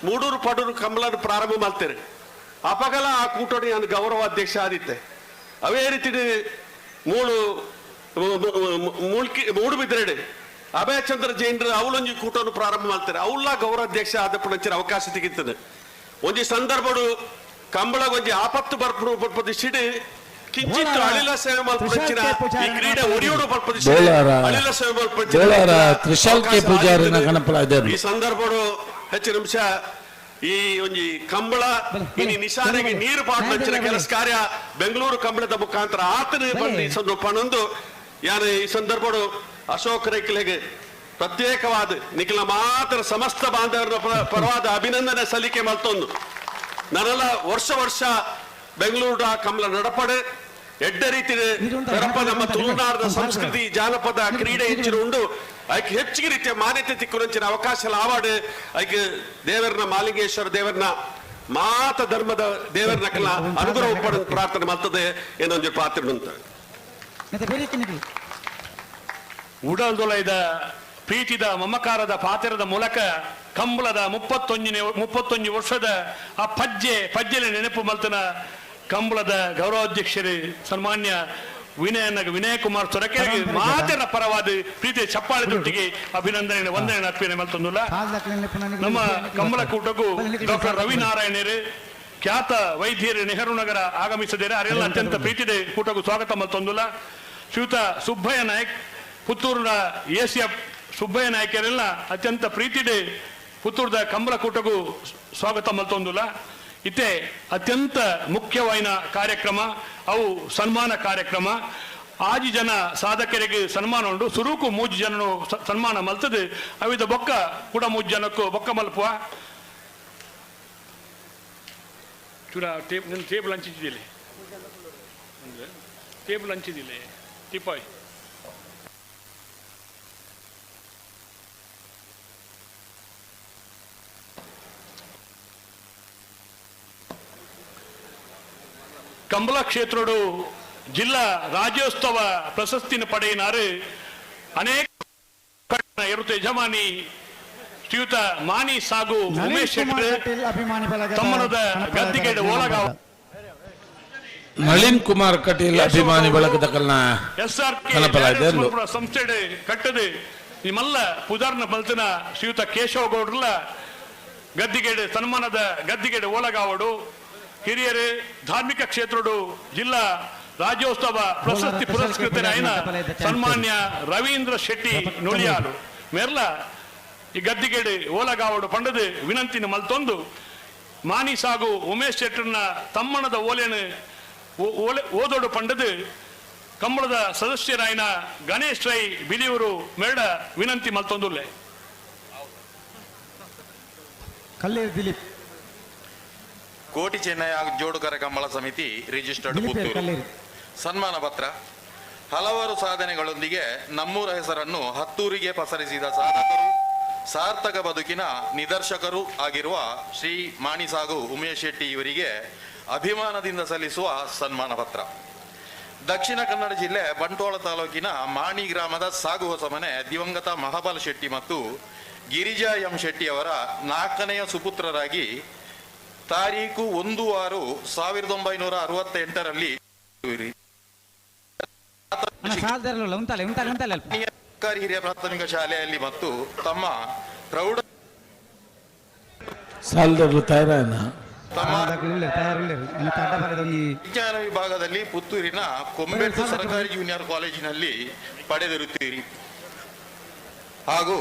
ಮೂಡೂರು ಪಡೂರು ಕಂಬಳನ್ನು ಪ್ರಾರಂಭ ಮಾಡ್ತಾರೆ. ಅಪಗಲ ಆ ಕೂಟೋಡಿ ನಾನು ಗೌರವ ಅಧ್ಯಕ್ಷ ಆದಿತ್ತೆ. ಅವೇ ರೀತಿ ಮೂಡುಬಿದ್ರೆಡೆ ಅಭಯಚಂದ್ರ ಜೈನರು ಅವಳೊಂಜಿ ಕೂಟವನ್ನು ಪ್ರಾರಂಭ ಮಾಡ್ತಾರೆ. ಅವಳ ಗೌರವಾಧ್ಯಕ್ಷ ಆದ ಪುಣಚಿನ ಅವಕಾಶ ತೆಗಿತದೆ. ಒಂಜಿ ಸಂದರ್ಭಡು ಕಂಬಳಗೊಂಜಿ ಆಪತ್ತು ಬರ್ಪು ಬರ್ಪದಿಸಿಡಿ ಕಿಂಚಿತ್ ಅಳಿಲ ಸೇವೆ ಮಲ್ಪಂಚಿನ ಈ ಕ್ರೀಡೆ ಒಡಿಯೋಡು ಬರ್ಪದಿಸಿಡಿ ಅಳಿಲ ಸೇವೆ ಮಲ್ಪಂಚಿನ ಈ ಸಂದರ್ಭಡು ಹೆಚ್ಚು ನಿಮಿಷ ಈ ಒಂಜಿ ಕಂಬಳ ಇನಿ ನಿಶಾನೆಗೆ ನೀರು ಪಾಡ್ಲಂಚಿನ ಕೆಲಸ ಕಾರ್ಯ ಬೆಂಗಳೂರು ಕಂಬಳದ ಮುಖಾಂತರ ಆತನ ಬಂದು ಈ ಸಂದರ್ಭ ಪಣೊಂದು ಯಾರು ಈ ಸಂದರ್ಭಡು ಅಶೋಕ್ ರೈಕ್ಲೆಗೆ ಪ್ರತ್ಯೇಕವಾದ ನಿಖಿಲ ಮಾತ್ರ ಸಮಸ್ತ ಬಾಂಧವರ ಪರವಾದ ಅಭಿನಂದನೆ ಸಲ್ಲಿಕೆ ಮಲ್ತೊಂದು. ನಾನೆಲ್ಲ ವರ್ಷ ವರ್ಷ ಬೆಂಗಳೂರು ಕಂಬಳ ನಡಪಡೆ ಎಡ್ಡೆ ರೀತಿ ತೆರಪ ನಮ್ಮ ತುಳುನಾಡದ ಸಂಸ್ಕೃತಿ ಜಾನಪದ ಕ್ರೀಡೆ ಹೆಚ್ಚಿನ ಉಂಡು ಅದಕ್ಕೆ ಹೆಚ್ಚಿಗೆ ರೀತಿಯ ಮಾನ್ಯತೆ ತಿಕ್ಕುನಂಚಿನ ಅವಕಾಶ ಲಾವಾಡು ಅದಕ್ಕೆ ದೇವರನ್ನ ಮಾಲಿಂಗೇಶ್ವರ ದೇವರನ್ನ ಮಾತ ಧರ್ಮದ ದೇವರನ್ನ ಕಲ್ಲ ಅನುಗ್ರಹ ಪ್ರಾರ್ಥನೆ ಮಾಡ್ತದೆ ಏನೊಂದು ಪಾತ್ರ ಉಂಟು. ಉಡಲ್ದೊಲೈದ ಪ್ರೀತಿದ ಮಮಕಾರದ ಪಾತ್ರದ ಮೂಲಕ ಕಂಬಳದ 31 ವರ್ಷದ ಆ ಪಜ್ಜೆಲೆ ನೆನಪು ಮಲ್ತನ ಕಂಬಳದ ಗೌರವಾಧ್ಯಕ್ಷರು ಸನ್ಮಾನ್ಯ ವಿನಯ ಕುಮಾರ್ ಸೊರಕೆರೆಗೆ ಮಾತಿನ ಪರವಾದ ಪ್ರೀತಿಯ ಚಪ್ಪಾಳೆ ದೊಟ್ಟಿಗೆ ಅಭಿನಂದನೆ ವಂದನೆ ಅರ್ಪಣೆ ಮಲ್ತೊಂದುಲ್ಲ. ನಮ್ಮ ಕಂಬಳ ಕೂಟಕ್ಕೂ ಡಾಕ್ಟರ್ ರವಿನಾರಾಯಣರು ಖ್ಯಾತ ವೈದ್ಯರು ನೆಹರು ನಗರ ಆಗಮಿಸಿದರೆ ಅವರೆಲ್ಲ ಅತ್ಯಂತ ಪ್ರೀತಿದೆ ಕೂಟಕ್ಕೂ ಸ್ವಾಗತ ಮಲ್ತೊಂದುಲ್ಲ. ಶ್ರೀಯುತ ಸುಬ್ಬಯ್ಯ ನಾಯಕ್ ಪುತ್ತೂರಿನ ಎಸಿಎಫ್ ಸುಬ್ಬಯ್ಯ ನಾಯಕರೆಲ್ಲ ಅತ್ಯಂತ ಪ್ರೀತಿದೆ ಪುತ್ತೂರದ ಕಂಬಳ ಕೂಟಕ್ಕೂ ಸ್ವಾಗತ ಮಲ್ತೊಂದುಲ್ಲ. ಇತ್ತೆ ಅತ್ಯಂತ ಮುಖ್ಯವಾದ ಕಾರ್ಯಕ್ರಮ ಅವು ಸನ್ಮಾನ ಕಾರ್ಯಕ್ರಮ. ಆಜಿ ಜನ ಸಾಧಕರಿಗೆ ಸನ್ಮಾನ ಉಂಟು. ಸುರುಕು ಮೂಜಿ ಜನನು ಸನ್ಮಾನ ಮಲ್ತದೆ ಅವಿದ ಬೊಕ್ಕ ಕೂಡ ಮೂಜಿ ಜನಕ್ಕೂ ಬೊಕ್ಕ ಮಲ್ಪುವ ಚೂರ ಟೇಬಲ್ ಹಂಚಿದ್ದಿಲ್ಲ ಟೇಬಲ್ ಹಂಚಿದಿಲ್ಲ ಟಿಪಾಯ್ ಕಂಬಳ ಕ್ಷೇತ್ರಡು ಜಿಲ್ಲಾ ರಾಜ್ಯೋತ್ಸವ ಪ್ರಶಸ್ತಿನ ಪಡೆಯಿನಾರು ಅನೇಕ ಇರುತ್ತೆ ಯಜಮಾನಿ ಶ್ರೀಯುತ ಮಾನಿ ಸಾಗು ಉಮೇಶ್ ಶೆಟ್ಟರ್ ತಮ್ಮನದ ಗದ್ದಿಗೆ ಓಲಗಾವ್ ನಳಿನ್ ಕುಮಾರ್ ಕಟೀಲ್ ಅಭಿಮಾನಿ ಬಳಗದ ಕಲ್ನ ಸಂಸ್ಥೆ ಕಟ್ಟದೆ ನಿಮ್ಮಲ್ಲ ಪುದಾರ್ನ ಬಲ್ತನ ಶ್ರೀಯುತ ಕೇಶವ ಗೌಡ್ರಲ್ಲ ಗದ್ದಿಗೇಡು ಸನ್ಮಾನದ ಗದ್ದಿಗೇಡು ಓಲಗಾವಡು ಹಿರಿಯರು ಧಾರ್ಮಿಕ ಕ್ಷೇತ್ರಡು ಜಿಲ್ಲಾ ರಾಜ್ಯೋತ್ಸವ ಪ್ರಶಸ್ತಿ ಪುರಸ್ಕೃತರಾಯನ ಸನ್ಮಾನ್ಯ ರವೀಂದ್ರ ಶೆಟ್ಟಿ ನುಳಿಯಾಲು ಮೇರ್ಲ ಈ ಗದ್ದಿಗೇಡು ಓಲಗಾವಡು ಪಂಡದು ವಿನಂತಿನ ಮಲ್ತೊಂದು ಮಾನಿ ಸಾಗು ಉಮೇಶ್ ಶೆಟ್ಟರ್ನ ತಮ್ಮಣದ ಓಲೆನು ಓಲೆ ಓದೋಡು ಪಂಡದು ಕಂಬಳದ ಸದಸ್ಯರಾಯನ ಗಣೇಶ್ ರೈ ಬಿಲಿಯೂರು ಮೇಡ ವಿನಂತಿ ಮಲ್ತೊಂದುಲ್ಲೆ. ಕಲ್ಲೇರು ದಿಲೀಪ್ ಕೋಟಿ ಚೆನ್ನಯ್ಯ ಜೋಡುಕರ ಕಂಬಳ ಸಮಿತಿ ರಿಜಿಸ್ಟರ್ಡ್ ಪುತ್ತೂರು. ಸನ್ಮಾನ ಪತ್ರ. ಹಲವಾರು ಸಾಧನೆಗಳೊಂದಿಗೆ ನಮ್ಮೂರ ಹೆಸರನ್ನು ಹತ್ತೂರಿಗೆ ಪಸರಿಸಿದ ಸಾಧಕರು, ಸಾರ್ಥಕ ಬದುಕಿನ ನಿದರ್ಶಕರು ಆಗಿರುವ ಶ್ರೀ ಮಾಣಿಸಾಗು ಉಮೇಶ್ ಶೆಟ್ಟಿ ಇವರಿಗೆ ಅಭಿಮಾನದಿಂದ ಸಲ್ಲಿಸುವ ಸನ್ಮಾನ ಪತ್ರ. ದಕ್ಷಿಣ ಕನ್ನಡ ಜಿಲ್ಲೆ ಬಂಟ್ವಾಳ ತಾಲೂಕಿನ ಮಾಣಿ ಗ್ರಾಮದ ಸಾಗು ಹೊಸಮನೆ ದಿವಂಗತ ಮಹಾಬಲ್ ಶೆಟ್ಟಿ ಮತ್ತು ಗಿರಿಜಾ ಎಂ ಶೆಟ್ಟಿ ಅವರ 4ನೇ ಸುಪುತ್ರರಾಗಿ ತಾರೀಕು 1-6-1968ರಲ್ಲಿ ಸರ್ಕಾರಿ ಹಿರಿಯ ಪ್ರಾಥಮಿಕ ಶಾಲೆಯಲ್ಲಿ ಮತ್ತು ತಮ್ಮ ಪ್ರೌಢ ವಿಜ್ಞಾನ ವಿಭಾಗದಲ್ಲಿ ಪುತ್ತೂರಿನ ಕೊಂಬೆಟ್ಟು ಸರ್ಕಾರಿ ಜೂನಿಯರ್ ಕಾಲೇಜಿನಲ್ಲಿ ಪಡೆದಿರುತ್ತೀರಿ ಹಾಗೂ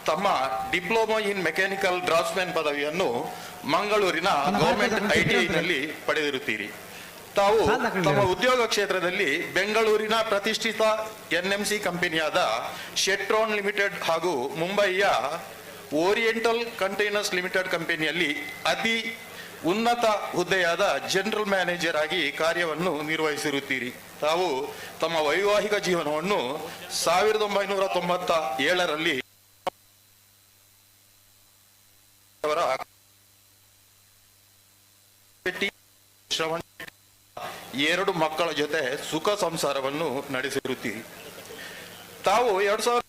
ತಮ್ಮ ಡಿಪ್ಲೊಮಾ ಇನ್ ಮೆಕ್ಯಾನಿಕಲ್ ಡ್ರಾಫ್ಟ್ಸ್ಮ್ಯಾನ್ ಪದವಿಯನ್ನು ಮಂಗಳೂರಿನ ಗವರ್ಮೆಂಟ್ ಐಟಿಐನಲ್ಲಿ ಪಡೆದಿರುತ್ತೀರಿ. ತಾವು ತಮ್ಮ ಉದ್ಯೋಗ ಕ್ಷೇತ್ರದಲ್ಲಿ ಬೆಂಗಳೂರಿನ ಪ್ರತಿಷ್ಠಿತ ಎನ್ಎಂಸಿ ಕಂಪನಿಯಾದ ಶೆಟ್ರಾನ್ ಲಿಮಿಟೆಡ್ ಹಾಗೂ ಮುಂಬಯಿಯ ಓರಿಯೆಂಟಲ್ ಕಂಟೈನರ್ಸ್ ಲಿಮಿಟೆಡ್ ಕಂಪನಿಯಲ್ಲಿ ಅತಿ ಉನ್ನತ ಹುದ್ದೆಯಾದ ಜನರಲ್ ಮ್ಯಾನೇಜರ್ ಆಗಿ ಕಾರ್ಯವನ್ನು ನಿರ್ವಹಿಸಿರುತ್ತೀರಿ. ತಾವು ತಮ್ಮ ವೈವಾಹಿಕ ಜೀವನವನ್ನು 1997ರಲ್ಲಿ ಅವರ ಶ್ರವಣ್ 2 ಮಕ್ಕಳ ಜೊತೆ ಸುಖ ಸಂಸಾರವನ್ನು ನಡೆಸಿರುತ್ತೀರಿ. ತಾವು 2000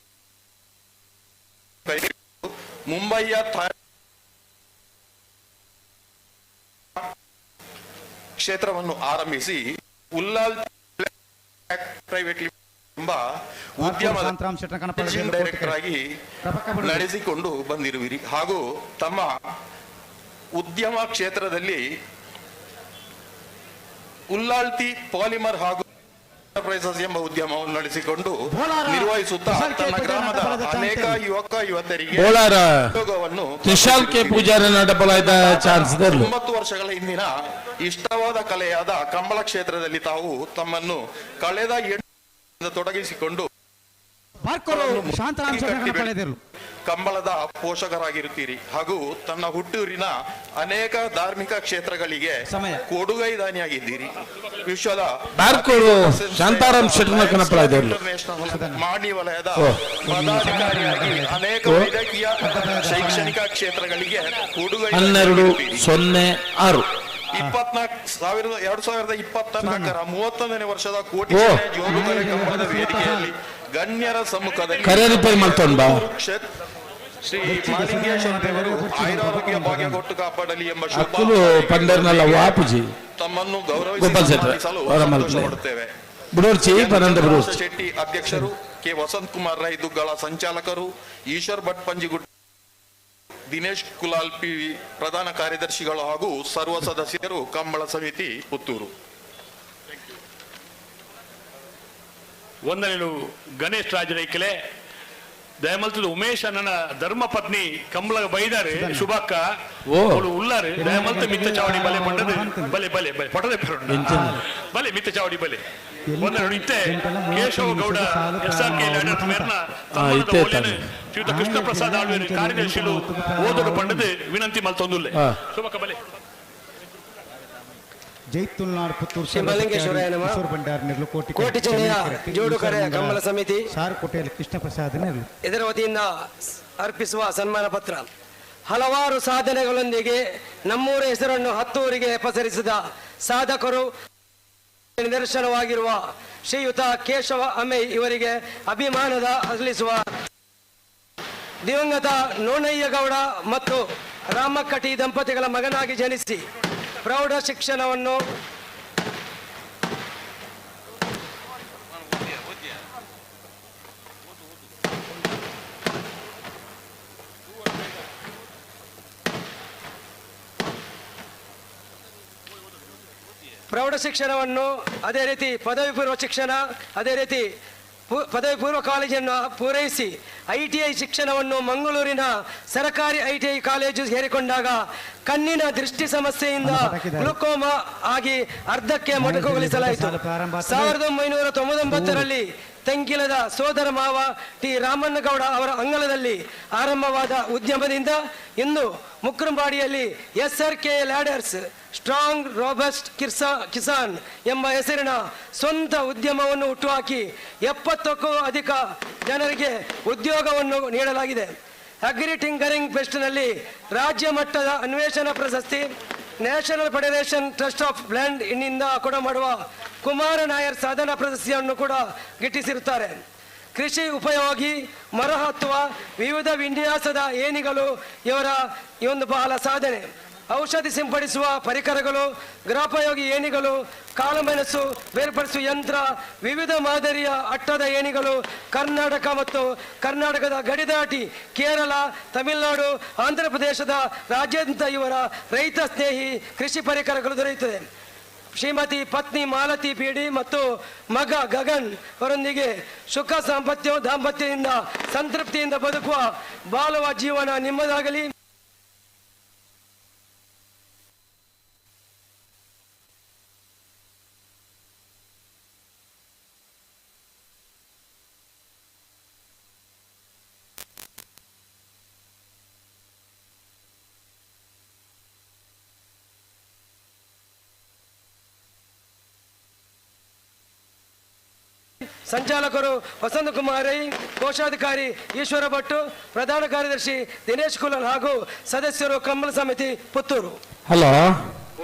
ಮುಂಬಯಿಯ ಕ್ಷೇತ್ರವನ್ನು ಆರಂಭಿಸಿ ಉಲ್ಲಾಲ್ ಪ್ರೈವೇಟ್ ಎಂಬ ಉದ್ಯಮದ ಡೈರೆಕ್ಟರ್ ಆಗಿ ನಡೆಸಿಕೊಂಡು ಬಂದಿರುವಿರಿ ಹಾಗೂ ತಮ್ಮ ಉದ್ಯಮ ಕ್ಷೇತ್ರದಲ್ಲಿ ಉಲ್ಲಾಲ್ತಿ ಪಾಲಿಮರ್ ಹಾಗೂ ಎಂಟರ್ಪ್ರೈಸಸ್ ಎಂಬ ಉದ್ಯಮವನ್ನು ನಡೆಸಿಕೊಂಡು ನಿರ್ವಹಿಸುತ್ತಾ ತನ್ನ ಗ್ರಾಮದ ಅನೇಕ ಯುವಕ ಯುವತರಿಗೆ ಉದ್ಯೋಗವನ್ನು 9 ವರ್ಷಗಳ ಹಿಂದಿನ ಇಷ್ಟವಾದ ಕಲೆಯಾದ ಕಂಬಳ ಕ್ಷೇತ್ರದಲ್ಲಿ ತಾವು ತಮ್ಮನ್ನು ಕಳೆದ 8 ತೊಡಗಿಸಿಕೊಂಡು ಕಂಬಳದ ಪೋಷಕರಾಗಿರುತ್ತೀರಿ ಹಾಗೂ ತನ್ನ ಹುಟ್ಟೂರಿನ ಅನೇಕ ಧಾರ್ಮಿಕ ಕ್ಷೇತ್ರಗಳಿಗೆ ಕೊಡುಗೈದಾನಿಯಾಗಿದ್ದೀರಿ. ವಿಶ್ವದ ಇಂಟರ್ನ್ಯಾಷನಲ್ ಮಾಣಿ ವಲಯದ ಪದಾಧಿಕಾರಿಯಾಗಿ ಅನೇಕ ವೈದ್ಯಕೀಯ ಶೈಕ್ಷಣಿಕ ಕ್ಷೇತ್ರಗಳಿಗೆ ಕೊಡುಗೈ 12-06 2024ರ 31ನೇ ವರ್ಷದ ಕೋಟಿ ಜೋಡುಕರೆ ಕಂಬಳದ ವೇದಿಕೆಯಲ್ಲಿ ಗಣ್ಯರ ಸಮ್ಮುಖದಲ್ಲಿ ಶ್ರೀ ಮಾಲಿಂಗೇಶ್ವರ ದೇವರು ಆಯುರಾರೋಗ್ಯ ಭಾಗ್ಯ ಕೊಟ್ಟು ಕಾಪಾಡಲಿ ಎಂಬ ಶುಭ ತಮ್ಮನ್ನು ಗೌರವಿಸಿ ಸನ್ಮಾನಿಸಲು ಪಡುತ್ತೇವೆ. ಶೆಟ್ಟಿ ಅಧ್ಯಕ್ಷರು, ಕೆ ವಸಂತ್ ಕುಮಾರ್ ರೈ ದುಗ್ಗಳ ಸಂಚಾಲಕರು, ಈಶ್ವರ್ ಭಟ್ ಪಂಜಿಗುಡ್, ದಿನೇಶ್ ಕುಲಾಲ್ ಪಿ ಪ್ರಧಾನ ಕಾರ್ಯದರ್ಶಿಗಳು ಹಾಗೂ ಸರ್ವ ಸದಸ್ಯರು, ಕಂಬಳ ಸಮಿತಿ ಪುತ್ತೂರು. ವಂದನೆಗಳು ಗಣೇಶ್ ರಾಜರೈಕಲೆ. ದಯಮಲ್ತದ ಉಮೇಶ್ ಅಣ್ಣನ ಧರ್ಮ ಪತ್ನಿ ಕಂಬಳ ಬೈದಾರೆ ಶುಭಕ್ಕ ಅವಳು ಉಲ್ಲಾರೆ. ದಯಮಲ್ತ ಮಿತ್ತ ಚಾವಡಿ ಬಲೆ ಪಂಡದ ಬಲೆ ಬಲೆ ಬಲೆ ಪಟದೆ ಬಲೆ ಮಿತ್ತ ಚಾವಡಿ ಬಲೆ. ವಂದನೆಗಳು ಇತ್ತೆ ಕೇಶವ ಗೌಡ ಎಸ್ ಆರ್ ಕೆ ಮೇರ್ನ ಶ್ರೀಯುತ ಕೃಷ್ಣ ಪ್ರಸಾದ್ ಆಳ್ವೇರು ಕಾರ್ಯದರ್ಶಿಲು ಓದಲು ಪಂಡದ ವಿನಂತಿ ಮಲ್ತೊಂದುಲ್ಲೆ. ಶುಭಕ್ಕ ಬಲೆ. ಜೈ ತುಳುನಾಡು ಪುತ್ತೂರು ಶ್ರೀ ಮಲ್ಲಿಂಗೇಶ್ವರಾಯ ನಮಃ. ಕೋಟಿ ಚೆನ್ನಯ್ಯ ಜೋಡುಕರೆ ಕಂಬಳ ಸಮಿತಿ ಸಾರುಕೋಟೆಯಲ್ಲಿ ಕೃಷ್ಣ ಪ್ರಸಾದ್ ಇದರ ವತಿಯಿಂದ ಅರ್ಪಿಸುವ ಸನ್ಮಾನ ಪತ್ರ. ಹಲವಾರು ಸಾಧನೆಗಳೊಂದಿಗೆ ನಮ್ಮೂರ ಹೆಸರನ್ನು ಹತ್ತೂರಿಗೆ ಪಸರಿಸಿದ ಸಾಧಕರು ನಿದರ್ಶನವಾಗಿರುವ ಶ್ರೀಯುತ ಕೇಶವ ಅಮೈ ಇವರಿಗೆ ಅಭಿಮಾನದ ಸಲ್ಲಿಸುವ ದಿವಂಗತ ನೋಣಯ್ಯಗೌಡ ಮತ್ತು ರಾಮಕಟಿ ದಂಪತಿಗಳ ಮಗನಾಗಿ ಜನಿಸಿ ಪ್ರೌಢ ಶಿಕ್ಷಣವನ್ನು ಅದೇ ರೀತಿ ಪದವಿ ಪೂರ್ವ ಶಿಕ್ಷಣ, ಅದೇ ರೀತಿ ಪದವಿ ಪೂರ್ವ ಕಾಲೇಜನ್ನು ಪೂರೈಸಿ ITI ಶಿಕ್ಷಣವನ್ನು ಮಂಗಳೂರಿನ ಸರ್ಕಾರಿ ITI college ಸೇರಿಕೊಂಡಾಗ ಕಣ್ಣಿನ ದೃಷ್ಟಿ ಸಮಸ್ಯೆಯಿಂದ ಗ್ಲುಕೋಮಾ ಆಗಿ ಅರ್ಧಕ್ಕೆ ಮೊಟಕುಗೊಳಿಸಲಾಯಿತು. 1999ರಲ್ಲಿ ತೆಂಕಿಲದ ಸೋದರ ಮಾವ ಟಿ ರಾಮಣ್ಣಗೌಡ ಅವರ ಅಂಗಳದಲ್ಲಿ ಆರಂಭವಾದ ಉದ್ಯಮದಿಂದ ಇಂದು ಮುಕ್ರಂಬಾಡಿಯಲ್ಲಿ SRK ladders strong robust Kisan ಎಂಬ ಹೆಸರಿನ ಸ್ವಂತ ಉದ್ಯಮವನ್ನು ಹುಟ್ಟುಹಾಕಿ 70ಕ್ಕೂ ಅಧಿಕ ಜನರಿಗೆ ಉದ್ಯೋಗವನ್ನು ನೀಡಲಾಗಿದೆ. ಅಗ್ರಿ ಟಿಂಕರಿಂಗ್ ಫೆಸ್ಟ್ನಲ್ಲಿ ರಾಜ್ಯ ಮಟ್ಟದ ಅನ್ವೇಷಣಾ ಪ್ರಶಸ್ತಿ, national federation trust of blind ಇನ್ನಿಂದ ಕೊಡಮಾಡುವ ಕುಮಾರ ನಾಯರ್ ಸಾಧನಾ ಪ್ರಶಸ್ತಿಯನ್ನು ಕೂಡ ಗಿಟ್ಟಿಸಿರುತ್ತಾರೆ. ಕೃಷಿ ಉಪಯೋಗಿ ಮರ ಹತ್ತುವ ವಿವಿಧ ವಿನ್ಯಾಸದ ಏಣಿಗಳು ಇವರ ಈ ಒಂದು ಬಹಳ ಸಾಧನೆ. ಔಷಧಿ ಸಿಂಪಡಿಸುವ ಪರಿಕರಗಳು, ಗೃಹೋಪಯೋಗಿ ಏಣಿಗಳು, ಕಾಳುಮೆಣಸು ಬೇರ್ಪಡಿಸುವ ಯಂತ್ರ, ವಿವಿಧ ಮಾದರಿಯ ಅಟ್ಟದ ಏಣಿಗಳು ಕರ್ನಾಟಕ ಮತ್ತು ಕರ್ನಾಟಕದ ಗಡಿದಾಟಿ ಕೇರಳ, ತಮಿಳುನಾಡು, ಆಂಧ್ರ ಪ್ರದೇಶದ ರಾಜ್ಯಾದ್ಯಂತ ಇವರ ರೈತ ಸ್ನೇಹಿ ಕೃಷಿ ಪರಿಕರಗಳು ದೊರೆಯುತ್ತದೆ. ಶ್ರೀಮತಿ ಪತ್ನಿ ಮಾಲತಿ ಪೀಡಿ ಮತ್ತು ಮಗ ಗಗನ್ ಅವರೊಂದಿಗೆ ಸುಖ ದಾಂಪತ್ಯದಿಂದ ಸಂತೃಪ್ತಿಯಿಂದ ಬದುಕುವ ಬಾಳುವ ಜೀವನ ನಿಮ್ಮದಾಗಲಿ. ಸಂಚಾಲಕರು ವಸಂತಕುಮಾರ್ ರೈ, ಕೋಶಾಧಿಕಾರಿ ಈಶ್ವರ ಭಟ್ಟು, ಪ್ರಧಾನ ಕಾರ್ಯದರ್ಶಿ ದಿನೇಶ್ ಕುಲಲ್ ಹಾಗೂ ಸದಸ್ಯರು ಕಂಬಳ ಸಮಿತಿ ಪುತ್ತೂರು. ಹಲೋ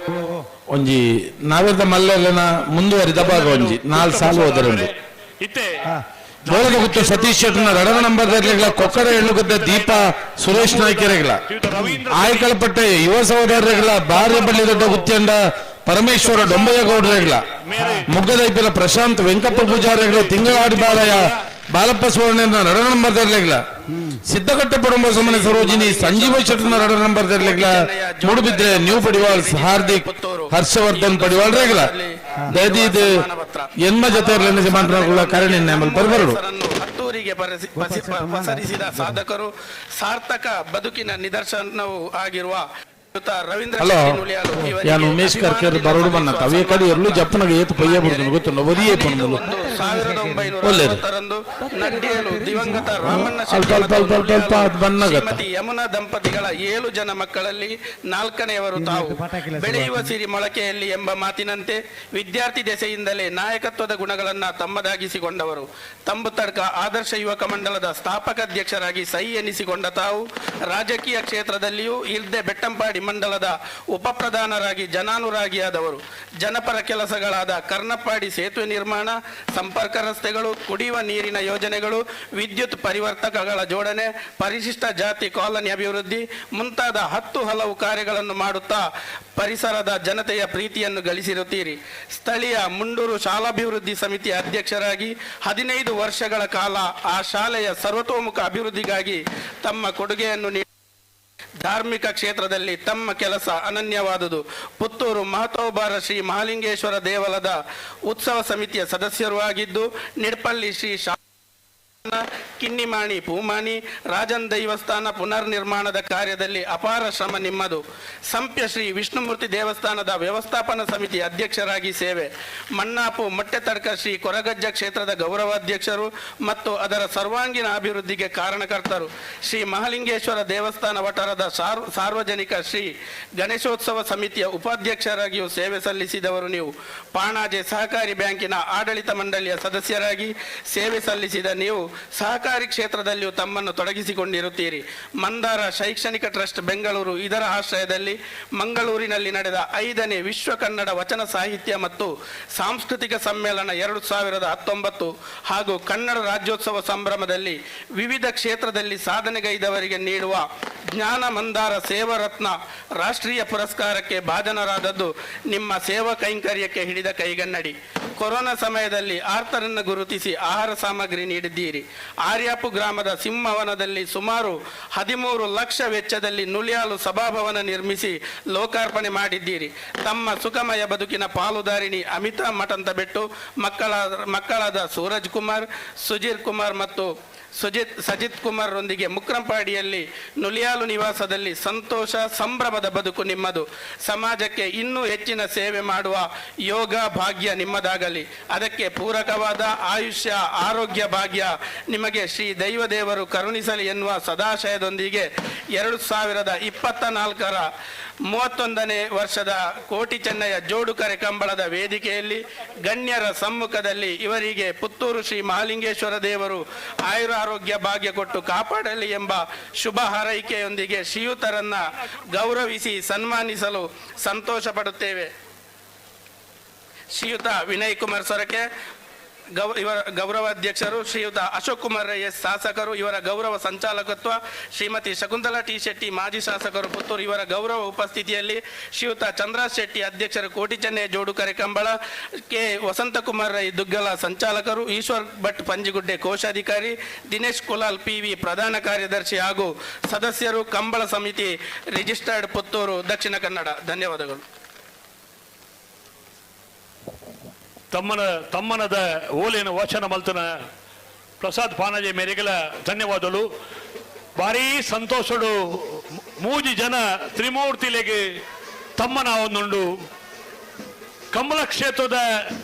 ಒಂಜಿ ನಾವೆದ ಮಲ್ಲೆಲ್ಲನ ಮುಂದುವರಿದ ಭಾಗ ಒಂಜಿ 4 ಸಾಲು ಹೋದರುಂಡು. ಬೋಳದ ಗುತ್ತು ಸತೀಶ್ ಶೆಟ್ಟನ ರಡನ ನಂಬರ್ ಕೊಕ್ಕಡ ಎಳ್ಳುಗದ್ದ ದೀಪ ಸುರೇಶ್ ನಾಯ್ಕರೆಗಳ ಆಯ್ಕಲ್ಪಟ್ಟೆ ಯುವ ಸಹೋದರರೆಗಳ ಬಾರ್ಯ ಬಳ್ಳಿ ದೊಡ್ಡ ಗುತ್ತಿಯಂಡ ಪರಮೇಶ್ವರ ಡೊಂಬಯ್ಯಗೌಡರೆಗಳ ಮುಗ್ಗದೈಪಿಲ ಪ್ರಶಾಂತ್ ವೆಂಕಪ್ಪ ಪೂಜಾರಿಗಳ ತಿಂಗಳಾಡಿ ಬಾಲಯ ಬಾಲಪ್ಪ ಸುವರ್ಣ ನಡ ನಂಬರ್ ದರ್ಲೆಗಳ ಸಿದ್ದಕಟ್ಟೆ ಪಡಂಬ ಸುಮನೆ ಸರೋಜಿನಿ ಸಂಜೀವ ಶೆಟ್ಟನ ನಡ ನಂಬರ್ ದರ್ಲೆಗಳ ಮೂಡುಬಿದ್ರೆ ನ್ಯೂ ಪಡಿವಾಳ್ ಹಾರ್ದಿಕ್ ಹರ್ಷವರ್ಧನ್ ಪಡಿವಾಳ್ ರೇಗಳ ದಯದೀದ್ ಎನ್ಮ ಜೊತೆ ಕರಣಿ ಬರಬರಡು. ಹತ್ತೂರಿಗೆ ಪಸರಿಸಿದ ಸಾಧಕರು ಸಾರ್ಥಕ ಬದುಕಿನ ನಿದರ್ಶನವೂ ಆಗಿರುವ ರವೀಂದ್ರ ಹಲೋ ಯಾನು ಉಮೇಶ್ ಕರ್ಕರ್ ಬರೋಡು ಬನ್ನ ಅವೇ ಕಡೆ ಎಲ್ಲೂ ಜಪ್ಪನಾಗ ಏತು ಪಯ್ಯ ಬಿಡ್ತಾನೆ ಗೊತ್ತು ಒದಿಯೇ ಪನ್ನುಲು 1960ರಂದು ನಡ್ಡಿಯಲು ದಿವಂಗತ ರಾಮಣ್ಣ ಅಲ್ಪ ಅಲ್ಪ ಅಲ್ಪ ಅಲ್ಪ ಅಲ್ಪ ಅದು ಬನ್ನಗತ್ತ. ಶ್ರೀಮತಿ ಯಮುನಾ ದಂಪತಿಗಳ 7 ಜನ ಮಕ್ಕಳಲ್ಲಿ 4ನೆಯವರು ತಾವು. ಬೆಳೆಯುವ ಸಿರಿ ಮೊಳಕೆಯಲ್ಲಿ ಎಂಬ ಮಾತಿನಂತೆ ವಿದ್ಯಾರ್ಥಿ ದೆಸೆಯಿಂದಲೇ ನಾಯಕತ್ವದ ಗುಣಗಳನ್ನು ತಮ್ಮದಾಗಿಸಿಕೊಂಡವರು. ತಂಬುತಡ್ಕ ಆದರ್ಶ ಯುವಕ ಮಂಡಲದ ಸ್ಥಾಪಕ ಅಧ್ಯಕ್ಷರಾಗಿ ಸಹಿ ಎನಿಸಿಕೊಂಡ ತಾವು ರಾಜಕೀಯ ಕ್ಷೇತ್ರದಲ್ಲಿಯೂ ಇರ್ದೆ ಬೆಟ್ಟಂಪಾಡಿ ಮಂಡಲದ ಉಪಪ್ರಧಾನರಾಗಿ ಜನಾನುರಾಗಿಯಾದವರು. ಜನಪರ ಕೆಲಸಗಳಾದ ಕರ್ನಪ್ಪಾಡಿ ಸೇತುವೆ ನಿರ್ಮಾಣ, ಸಂಪರ್ಕ ರಸ್ತೆಗಳು, ಕುಡಿಯುವ ನೀರಿನ ಯೋಜನೆಗಳು, ವಿದ್ಯುತ್ ಪರಿವರ್ತಕಗಳ ಜೋಡಣೆ, ಪರಿಶಿಷ್ಟ ಜಾತಿ ಕಾಲೋನಿ ಅಭಿವೃದ್ಧಿ ಮುಂತಾದ 10 ಹಲವು ಕಾರ್ಯಗಳನ್ನು ಮಾಡುತ್ತಾ ಪರಿಸರದ ಜನತೆಯ ಪ್ರೀತಿಯನ್ನು ಗಳಿಸಿರುತ್ತೀರಿ. ಸ್ಥಳೀಯ ಮುಂಡೂರು ಶಾಲಾಭಿವೃದ್ಧಿ ಸಮಿತಿಯ ಅಧ್ಯಕ್ಷರಾಗಿ 15 ವರ್ಷಗಳ ಕಾಲ ಆ ಶಾಲೆಯ ಸರ್ವತೋಮುಖ ಅಭಿವೃದ್ಧಿಗಾಗಿ ತಮ್ಮ ಕೊಡುಗೆಯನ್ನು ನೀಡಿ ಧಾರ್ಮಿಕ ಕ್ಷೇತ್ರದಲ್ಲಿ ತಮ್ಮ ಕೆಲಸ ಅನನ್ಯವಾದುದು. ಪುತ್ತೂರು ಮಹತೋಬಾರ ಶ್ರೀ ಮಹಾಲಿಂಗೇಶ್ವರ ದೇವಲದ ಉತ್ಸವ ಸಮಿತಿಯ ಸದಸ್ಯರೂ ಆಗಿದ್ದು, ನಿಡ್ಪಳ್ಳಿ ಶ್ರೀ ಕಿನ್ನಿಮಾಣಿ ಪೂಮಾಣಿ ರಾಜನ್ ದೈವಸ್ಥಾನ ಪುನರ್ ನಿರ್ಮಾಣದ ಕಾರ್ಯದಲ್ಲಿ ಅಪಾರ ಶ್ರಮ ನಿಮ್ಮದು. ಸಂಪ್ಯ ಶ್ರೀ ವಿಷ್ಣುಮೂರ್ತಿ ದೇವಸ್ಥಾನದ ವ್ಯವಸ್ಥಾಪನಾ ಸಮಿತಿ ಅಧ್ಯಕ್ಷರಾಗಿ ಸೇವೆ. ಮಣ್ಣಾಪು ಮೊಟ್ಟೆತಡ್ಕ ಶ್ರೀ ಕೊರಗಜ್ಜ ಕ್ಷೇತ್ರದ ಗೌರವಾಧ್ಯಕ್ಷರು ಮತ್ತು ಅದರ ಸರ್ವಾಂಗೀಣ ಅಭಿವೃದ್ಧಿಗೆ ಕಾರಣಕರ್ತರು. ಶ್ರೀ ಮಹಾಲಿಂಗೇಶ್ವರ ದೇವಸ್ಥಾನ ವಠಾರದ ಸಾರ್ವಜನಿಕ ಶ್ರೀ ಗಣೇಶೋತ್ಸವ ಸಮಿತಿಯ ಉಪಾಧ್ಯಕ್ಷರಾಗಿಯೂ ಸೇವೆ ಸಲ್ಲಿಸಿದವರು ನೀವು. ಪಾಣಾಜೆ ಸಹಕಾರಿ ಬ್ಯಾಂಕಿನ ಆಡಳಿತ ಮಂಡಳಿಯ ಸದಸ್ಯರಾಗಿ ಸೇವೆ ಸಲ್ಲಿಸಿದ ನೀವು ಸಹಕಾರಿ ಕ್ಷೇತ್ರದಲ್ಲಿಯೂ ತಮ್ಮನ್ನು ತೊಡಗಿಸಿಕೊಂಡಿರುತ್ತೀರಿ. ಮಂದಾರ ಶೈಕ್ಷಣಿಕ ಟ್ರಸ್ಟ್ ಬೆಂಗಳೂರು ಇದರ ಆಶ್ರಯದಲ್ಲಿ ಮಂಗಳೂರಿನಲ್ಲಿ ನಡೆದ 5ನೇ ವಿಶ್ವ ಕನ್ನಡ ವಚನ ಸಾಹಿತ್ಯ ಮತ್ತು ಸಾಂಸ್ಕೃತಿಕ ಸಮ್ಮೇಳನ 2019 ಹಾಗೂ ಕನ್ನಡ ರಾಜ್ಯೋತ್ಸವ ಸಂಭ್ರಮದಲ್ಲಿ ವಿವಿಧ ಕ್ಷೇತ್ರದಲ್ಲಿ ಸಾಧನೆಗೈದವರಿಗೆ ನೀಡುವ ಜ್ಞಾನ ಮಂದಾರ ಸೇವಾರತ್ನ ರಾಷ್ಟ್ರೀಯ ಪುರಸ್ಕಾರಕ್ಕೆ ಭಾಜನರಾದದ್ದು ನಿಮ್ಮ ಸೇವಾ ಕೈಂಕರ್ಯಕ್ಕೆ ಹಿಡಿದ ಕೈಗನ್ನಡಿ. ಕೊರೋನಾ ಸಮಯದಲ್ಲಿ ಆರ್ತರನ್ನು ಗುರುತಿಸಿ ಆಹಾರ ಸಾಮಗ್ರಿ ನೀಡಿದ್ದೀರಿ. ಆರ್ಯಾಪು ಗ್ರಾಮದ ಸಿಂಹವನದಲ್ಲಿ ಸುಮಾರು 13 ಲಕ್ಷ ವೆಚ್ಚದಲ್ಲಿ ನುಲಿಯಾಲು ಸಭಾಭವನ ನಿರ್ಮಿಸಿ ಲೋಕಾರ್ಪಣೆ ಮಾಡಿದ್ದೀರಿ. ತಮ್ಮ ಸುಖಮಯ ಬದುಕಿನ ಪಾಲುದಾರಿಣಿ ಅಮಿತಾ ಮಠಂತಬೆಟ್ಟು, ಮಕ್ಕಳಾದ ಸೂರಜ್ ಕುಮಾರ್, ಸುಜೀರ್ ಕುಮಾರ್ ಮತ್ತು ಸಜಿತ್ ಕುಮಾರ್ ರೊಂದಿಗೆ ಮುಕ್ರಂಪಾಡಿಯಲ್ಲಿ ನುಲಿಯಾಲು ನಿವಾಸದಲ್ಲಿ ಸಂತೋಷ ಸಂಭ್ರಮದ ಬದುಕು ನಿಮ್ಮದು. ಸಮಾಜಕ್ಕೆ ಇನ್ನೂ ಹೆಚ್ಚಿನ ಸೇವೆ ಮಾಡುವ ಯೋಗ ಭಾಗ್ಯ ನಿಮ್ಮದಾಗಲಿ. ಅದಕ್ಕೆ ಪೂರಕವಾದ ಆಯುಷ್ಯ ಆರೋಗ್ಯ ಭಾಗ್ಯ ನಿಮಗೆ ಶ್ರೀ ದೈವದೇವರು ಕರುಣಿಸಲಿ ಎನ್ನುವ ಸದಾಶಯದೊಂದಿಗೆ 2024ರ 31ನೇ ವರ್ಷದ ಕೋಟಿ ಚೆನ್ನಯ್ಯ ಜೋಡುಕರೆ ಕಂಬಳದ ವೇದಿಕೆಯಲ್ಲಿ ಗಣ್ಯರ ಸಮ್ಮುಖದಲ್ಲಿ ಇವರಿಗೆ ಪುತ್ತೂರು ಶ್ರೀ ಮಹಾಲಿಂಗೇಶ್ವರ ದೇವರು ಆಯುರಾರೋಗ್ಯ ಭಾಗ್ಯ ಕೊಟ್ಟು ಕಾಪಾಡಲಿ ಎಂಬ ಶುಭ ಹಾರೈಕೆಯೊಂದಿಗೆ ಶ್ರೀಯುತರನ್ನ ಗೌರವಿಸಿ ಸನ್ಮಾನಿಸಲು ಸಂತೋಷ ಪಡುತ್ತೇವೆ. ಶ್ರೀಯುತ ವಿನಯ್ ಕುಮಾರ್ ಸೊರಕೆ, ಇವರ ಗೌರವಾಧ್ಯಕ್ಷರು ಶ್ರೀಯುತ ಅಶೋಕ್ ಕುಮಾರ್ ಎಸ್ ಶಾಸಕರು ಇವರ ಗೌರವ ಸಂಚಾಲಕತ್ವ ಶ್ರೀಮತಿ ಶಕುಂತಲಾ ಟಿ ಶೆಟ್ಟಿ ಮಾಜಿ ಶಾಸಕರು ಪುತ್ತೂರು ಇವರ ಗೌರವ ಉಪಸ್ಥಿತಿಯಲ್ಲಿ ಶ್ರೀಯುತ ಚಂದ್ರಾಜ್ ಶೆಟ್ಟಿ ಅಧ್ಯಕ್ಷರು ಕೋಟಿ ಚೆನ್ನಯ್ಯ ಜೋಡುಕರೆ ಕಂಬಳ, ಕೆ ವಸಂತಕುಮಾರ್ ರೈ ದುಗ್ಗಲ ಸಂಚಾಲಕರು, ಈಶ್ವರ್ ಭಟ್ ಪಂಜಿಗುಡ್ಡೆ ಕೋಶಾಧಿಕಾರಿ, ದಿನೇಶ್ ಕುಲಾಲ್ ಪಿ ವಿ ಪ್ರಧಾನ ಕಾರ್ಯದರ್ಶಿ ಹಾಗೂ ಸದಸ್ಯರು, ಕಂಬಳ ಸಮಿತಿ ರಿಜಿಸ್ಟರ್ಡ್ ಪುತ್ತೂರು ದಕ್ಷಿಣ ಕನ್ನಡ. ಧನ್ಯವಾದಗಳು. ತಮ್ಮನದ ಓಲೇನ ವಚನ ಮಲ್ತನ ಪ್ರಸಾದ್ ಪಾನಾಜೆ ಮೇರೆಗೆಲ ಧನ್ಯವಾದಗಳು. ಭಾರೀ ಸಂತೋಷಡು ಮೂಜಿ ಜನ ತ್ರಿಮೂರ್ತಿಲೆಗೆ ತಮ್ಮನ ಒಂದುಂಡು. ಕಂಬಳ ಕ್ಷೇತ್ರದ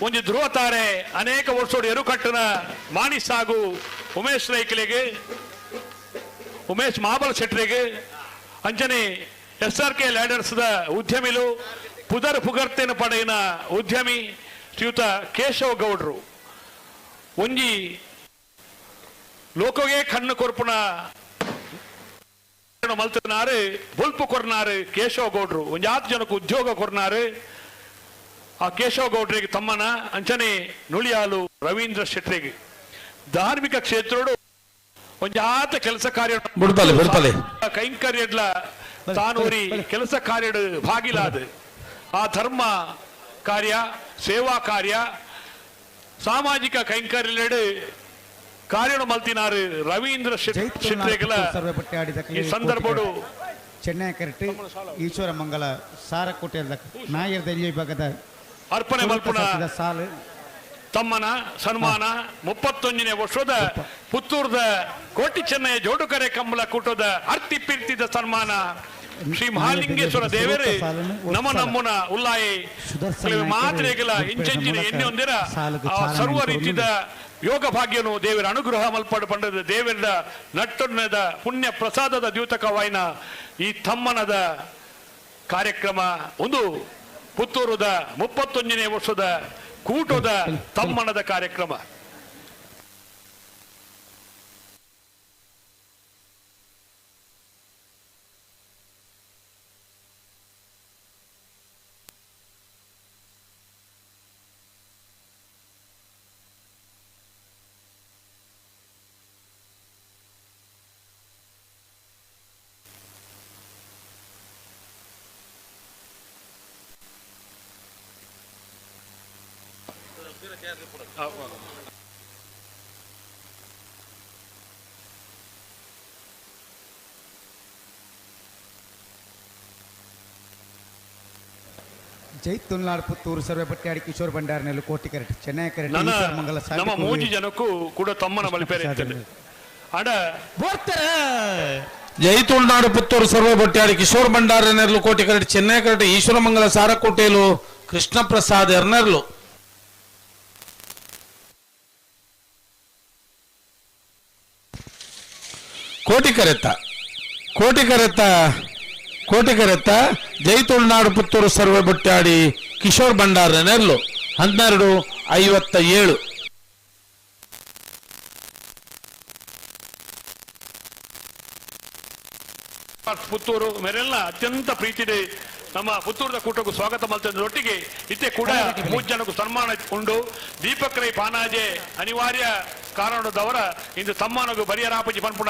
ಒಂದು ಧ್ರುವ ತಾರೆ ಅನೇಕ ವರ್ಷೋಡು ಎರುಕಟ್ಟನ ಮಾಣಿಸಾಗು ಉಮೇಶ್ ರೈಕಲಿಗೆ, ಉಮೇಶ್ ಮಹಾಬಲ ಶೆಟ್ಟರಿಗೆ, ಅಂಜನೆ ಎಸ್ ಆರ್ ಕೆ ಲ್ಯಾಡರ್ಸ್ದ ಉದ್ಯಮಿಲು, ಪುದರ್ ಪುಗರ್ತೇನ ಪಡೆಯಿನ ಉದ್ಯಮಿ ಶ್ರೀಯುತ ಕೇಶವ ಗೌಡ್ರು. ಒಂಜಿ ಲೋಕಗೆ ಕಣ್ಣು ಕೊರ್ಪುನ ಮಲ್ತನಾರು ಬೊಲ್ಪು ಕೊರ್ನಾರು ಕೇಶವ ಗೌಡ್ರು. ಒಂಜಿ ಆತು ಜನಕ್ಕೆ ಉದ್ಯೋಗ ಕೊರ್ನಾರು ಆ ಕೇಶವ ಗೌಡ್ರಿಗೆ ತಮ್ಮನ. ಅಂಚನೆ ನುಳಿಯಾಲು ರವೀಂದ್ರ ಶೆಟ್ಟರಿಗೆ ಧಾರ್ಮಿಕ ಕ್ಷೇತ್ರೋಡು ಒಂಜಾತ ಕೆಲಸ ಕಾರ್ಯ ಬಿಡ್ತಲೆ ಬಿಡ್ತಲೆ ಕೈಂಕರ್ಯಡ್ಲ ತಾನೂರಿ ಕೆಲಸ ಕಾರ್ಯಡು ಭಾಗಿಲಾದ ಆ ಧರ್ಮ ಕಾರ್ಯ, ಸೇವಾ ಕಾರ್ಯ, ಸಾಮಾಜಿಕ ಕೈಂಕರ್ಯಡು ಕಾರ್ಯನು ಮಲ್ತಿನಾರು ರವೀಂದ್ರ ಶೆಟ್ಟರಿಗೆಲ್ಲ ಈ ಸಂದರ್ಭಡು ಚೆನ್ನೈ ಕರೆಕ್ಟ್ ಈಶ್ವರ ಮಂಗಲ ಸಾರಕೋಟೆ ನಾಯರ್ ವಿಭಾಗದ ಅರ್ಪಣೆ ಮಲ್ಪುಣ ಸಾಲು ತಮ್ಮನ ಸನ್ಮಾನ 31ನೇ ವರ್ಷದ ಪುತ್ತೂರದ ಕೋಟಿ ಚೆನ್ನಯ್ಯ ಜೋಡುಕರೆ ಕಂಬಳ ಕೂಟದ ಅರ್ತಿ ಪಿರ್ತಿದ ಸನ್ಮಾನ ಶ್ರೀ ಮಹಾಲಿಂಗೇಶ್ವರ ದೇವರೇ ನಮ ನಮ್ಮನ ಉಲ್ಲಾಯಿ ಮಾತ್ರೆಗಳ ಇಂಚೆಂಚಿನ ಎಣ್ಣೆ ಹೊಂದಿರ ಆ ಸರ್ವ ರೀತಿಯ ಯೋಗ ಭಾಗ್ಯನು ದೇವರ ಅನುಗ್ರಹ ಮಲ್ಪಡು ಪಂಡದ ದೇವರ ನಟ್ಟೊನ್ನದ ಪುಣ್ಯ ಪ್ರಸಾದದ ದ್ಯೂತಕವಾಯಿನ ಈ ತಮ್ಮನದ ಕಾರ್ಯಕ್ರಮ ಒಂದು ಪುತ್ತೂರದ 31ನೇ ವರ್ಷದ ಕೂಟದ ತಮ್ಮನದ ಕಾರ್ಯಕ್ರಮ. ಜೈ ತುಲ್ನಾಡ್ ಪುತ್ತೂರು ಸರ್ವೆ ಪಟ್ಯಾಡಿ ಕಿಶೋರ್ ಭಂಡಾರನಲ್ಲಿ ಕೋಟಿ ಕರೆಕ್ಟ್ ಚೆನ್ನೈ ಕರೆಕ್ಟ್ ಮಂಗಲ ನಮ್ಮ ಮೂಜಿ ಜನಕ್ಕೂ ಕೂಡ ತಮ್ಮನ ಬಲಿಪೇರೆ ಅಡ ಜೈ ತುಳುನಾಡು ಪುತ್ತೂರು ಸರ್ವೆ ಬಟ್ಯಾಡಿ ಕಿಶೋರ್ ಭಂಡಾರನೆರ್ಲು ಕೋಟಿ ಕರೆಕ್ಟ್ ಚೆನ್ನೈ ಕರೆಕ್ಟ್ ಈಶ್ವರ ಮಂಗಲ ಸಾರಕೋಟೆಲು ಕೃಷ್ಣ ಪ್ರಸಾದ್ ಎರ್ನೆರ್ಲು. ಕೋಟಿ ಕರೆತ್ತ ಕೋಟಿ ಕರೆತ್ತ ಕೋಟಿ ಕರೆತ್ತ ಜೈ ತುಳುನಾಡು ಪುತ್ತೂರು ಸರ್ವೆ ಬುಟ್ಟಾಡಿ ಕಿಶೋರ್ ಭಂಡಾರ ನೆರ್ಲು 12:57. ಪುತ್ತೂರು ಮೇರೆಲ್ಲ ಅತ್ಯಂತ ಪ್ರೀತಿ ನಮ್ಮ ಪುತ್ತೂರದ ಕೂಟಕ್ಕೂ ಸ್ವಾಗತ ಮಲ್ತೊಟ್ಟಿಗೆ ಇತ್ತೆ ಕೂಡ 3 ಜನಕ್ಕೂ ಸನ್ಮಾನ ಉಂಡು. ದೀಪಕ್ ರೈ ಪಾನಾಜೆ ಅನಿವಾರ್ಯ ಕಾರಣದವರ ಇಂದು ಸಮ್ಮಾನಗೂ ಬರಿಯರಾಪಜಿ ಪನ್ಪುಣ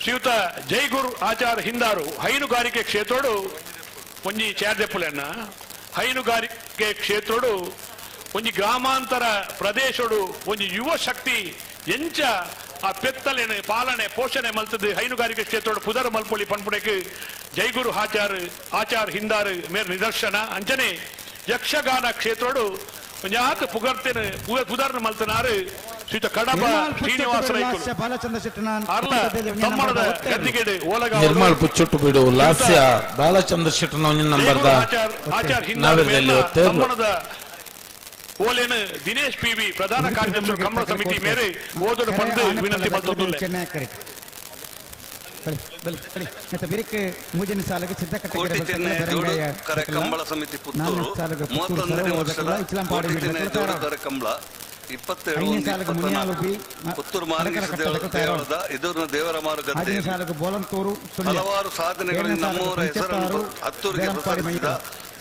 ಶ್ರೀಯುತ ಜೈಗುರು ಆಚಾರ್ ಹಿಂದಾರು ಹೈನುಗಾರಿಕೆ ಕ್ಷೇತ್ರೋಡು ಒಂಜಿ ಚಾರ್ದೆಪ್ಪುಲೆನ್ನ ಹೈನುಗಾರಿಕೆ ಕ್ಷೇತ್ರೋಡು ಒಂಜಿ ಗ್ರಾಮಾಂತರ ಪ್ರದೇಶೋಡು ಒಂಜಿ ಯುವ ಶಕ್ತಿ ಎಂಚ ಆ ಪೆತ್ತಲೆನೆ ಪಾಲನೆ ಪೋಷಣೆ ಮಲ್ತದ್ದು ಹೈನುಗಾರಿಕೆ ಕ್ಷೇತ್ರೋಡು ಪುದರ್ ಮಲ್ಪೊಳಿ ಪನ್ಪುಡೆಕ್ ಜೈಗುರು ಆಚಾರ್ ಆಚಾರ್ ಹಿಂದಾರು ಮೇರ್ ನಿದರ್ಶನ. ಅಂಚನೆ ಯಕ್ಷಗಾನ ಕ್ಷೇತ್ರೋಡು ಒಂಜಾತ್ ಪುಗರ್ತೇನೆ ಪುದರ್ನ ಮಲ್ತನಾರು ಶ್ರೀಯುತ ಕಡಬ ಶ್ರೀನಿವಾಸ ನಿರ್ಮಲ್ ಪುಚ್ಚುಟ್ಟು ಬಿಡು ಲಾಸ್ಯ ಬಾಲಚಂದ್ರ ಶೆಟ್ಟನ ನಂಬರ್ದ ಓಲೇನು ದಿನೇಶ್ ಪಿ ವಿ ಪ್ರಧಾನ ಕಾರ್ಯದರ್ಶಿ ಕಂಬಳ ಸಮಿತಿ ಮೇರೆ ಓದಲು ಪಂದು ವಿನಂತಿ ಮಲ್ತೊಂದುಲ್ಲೆ. ಕಂಬಳ ಸಮಿತಿ ಪುತ್ತೂರು 31ನೇ ವರ್ಷದ ಕೋಟಿ ಚೆನ್ನಯ್ಯ ಜೋಡುಕರೆ ಕಂಬಳ 27/1/24 ಪುತ್ತೂರು ಮಹಾಲಿಂಗೇಶ್ವರ ದೇವಳದ ಎದುರಿನ ದೇವರ ಮಾರುಗದ್ದೆಯಲ್ಲಿ ಹಲವಾರು ಸಾಧನೆಗಳಿಂದ ನಮ್ಮೂರ ಹೆಸರನ್ನು ಹತ್ತೂರಿಗೆ ಪ್ರಸರಿಸಿದ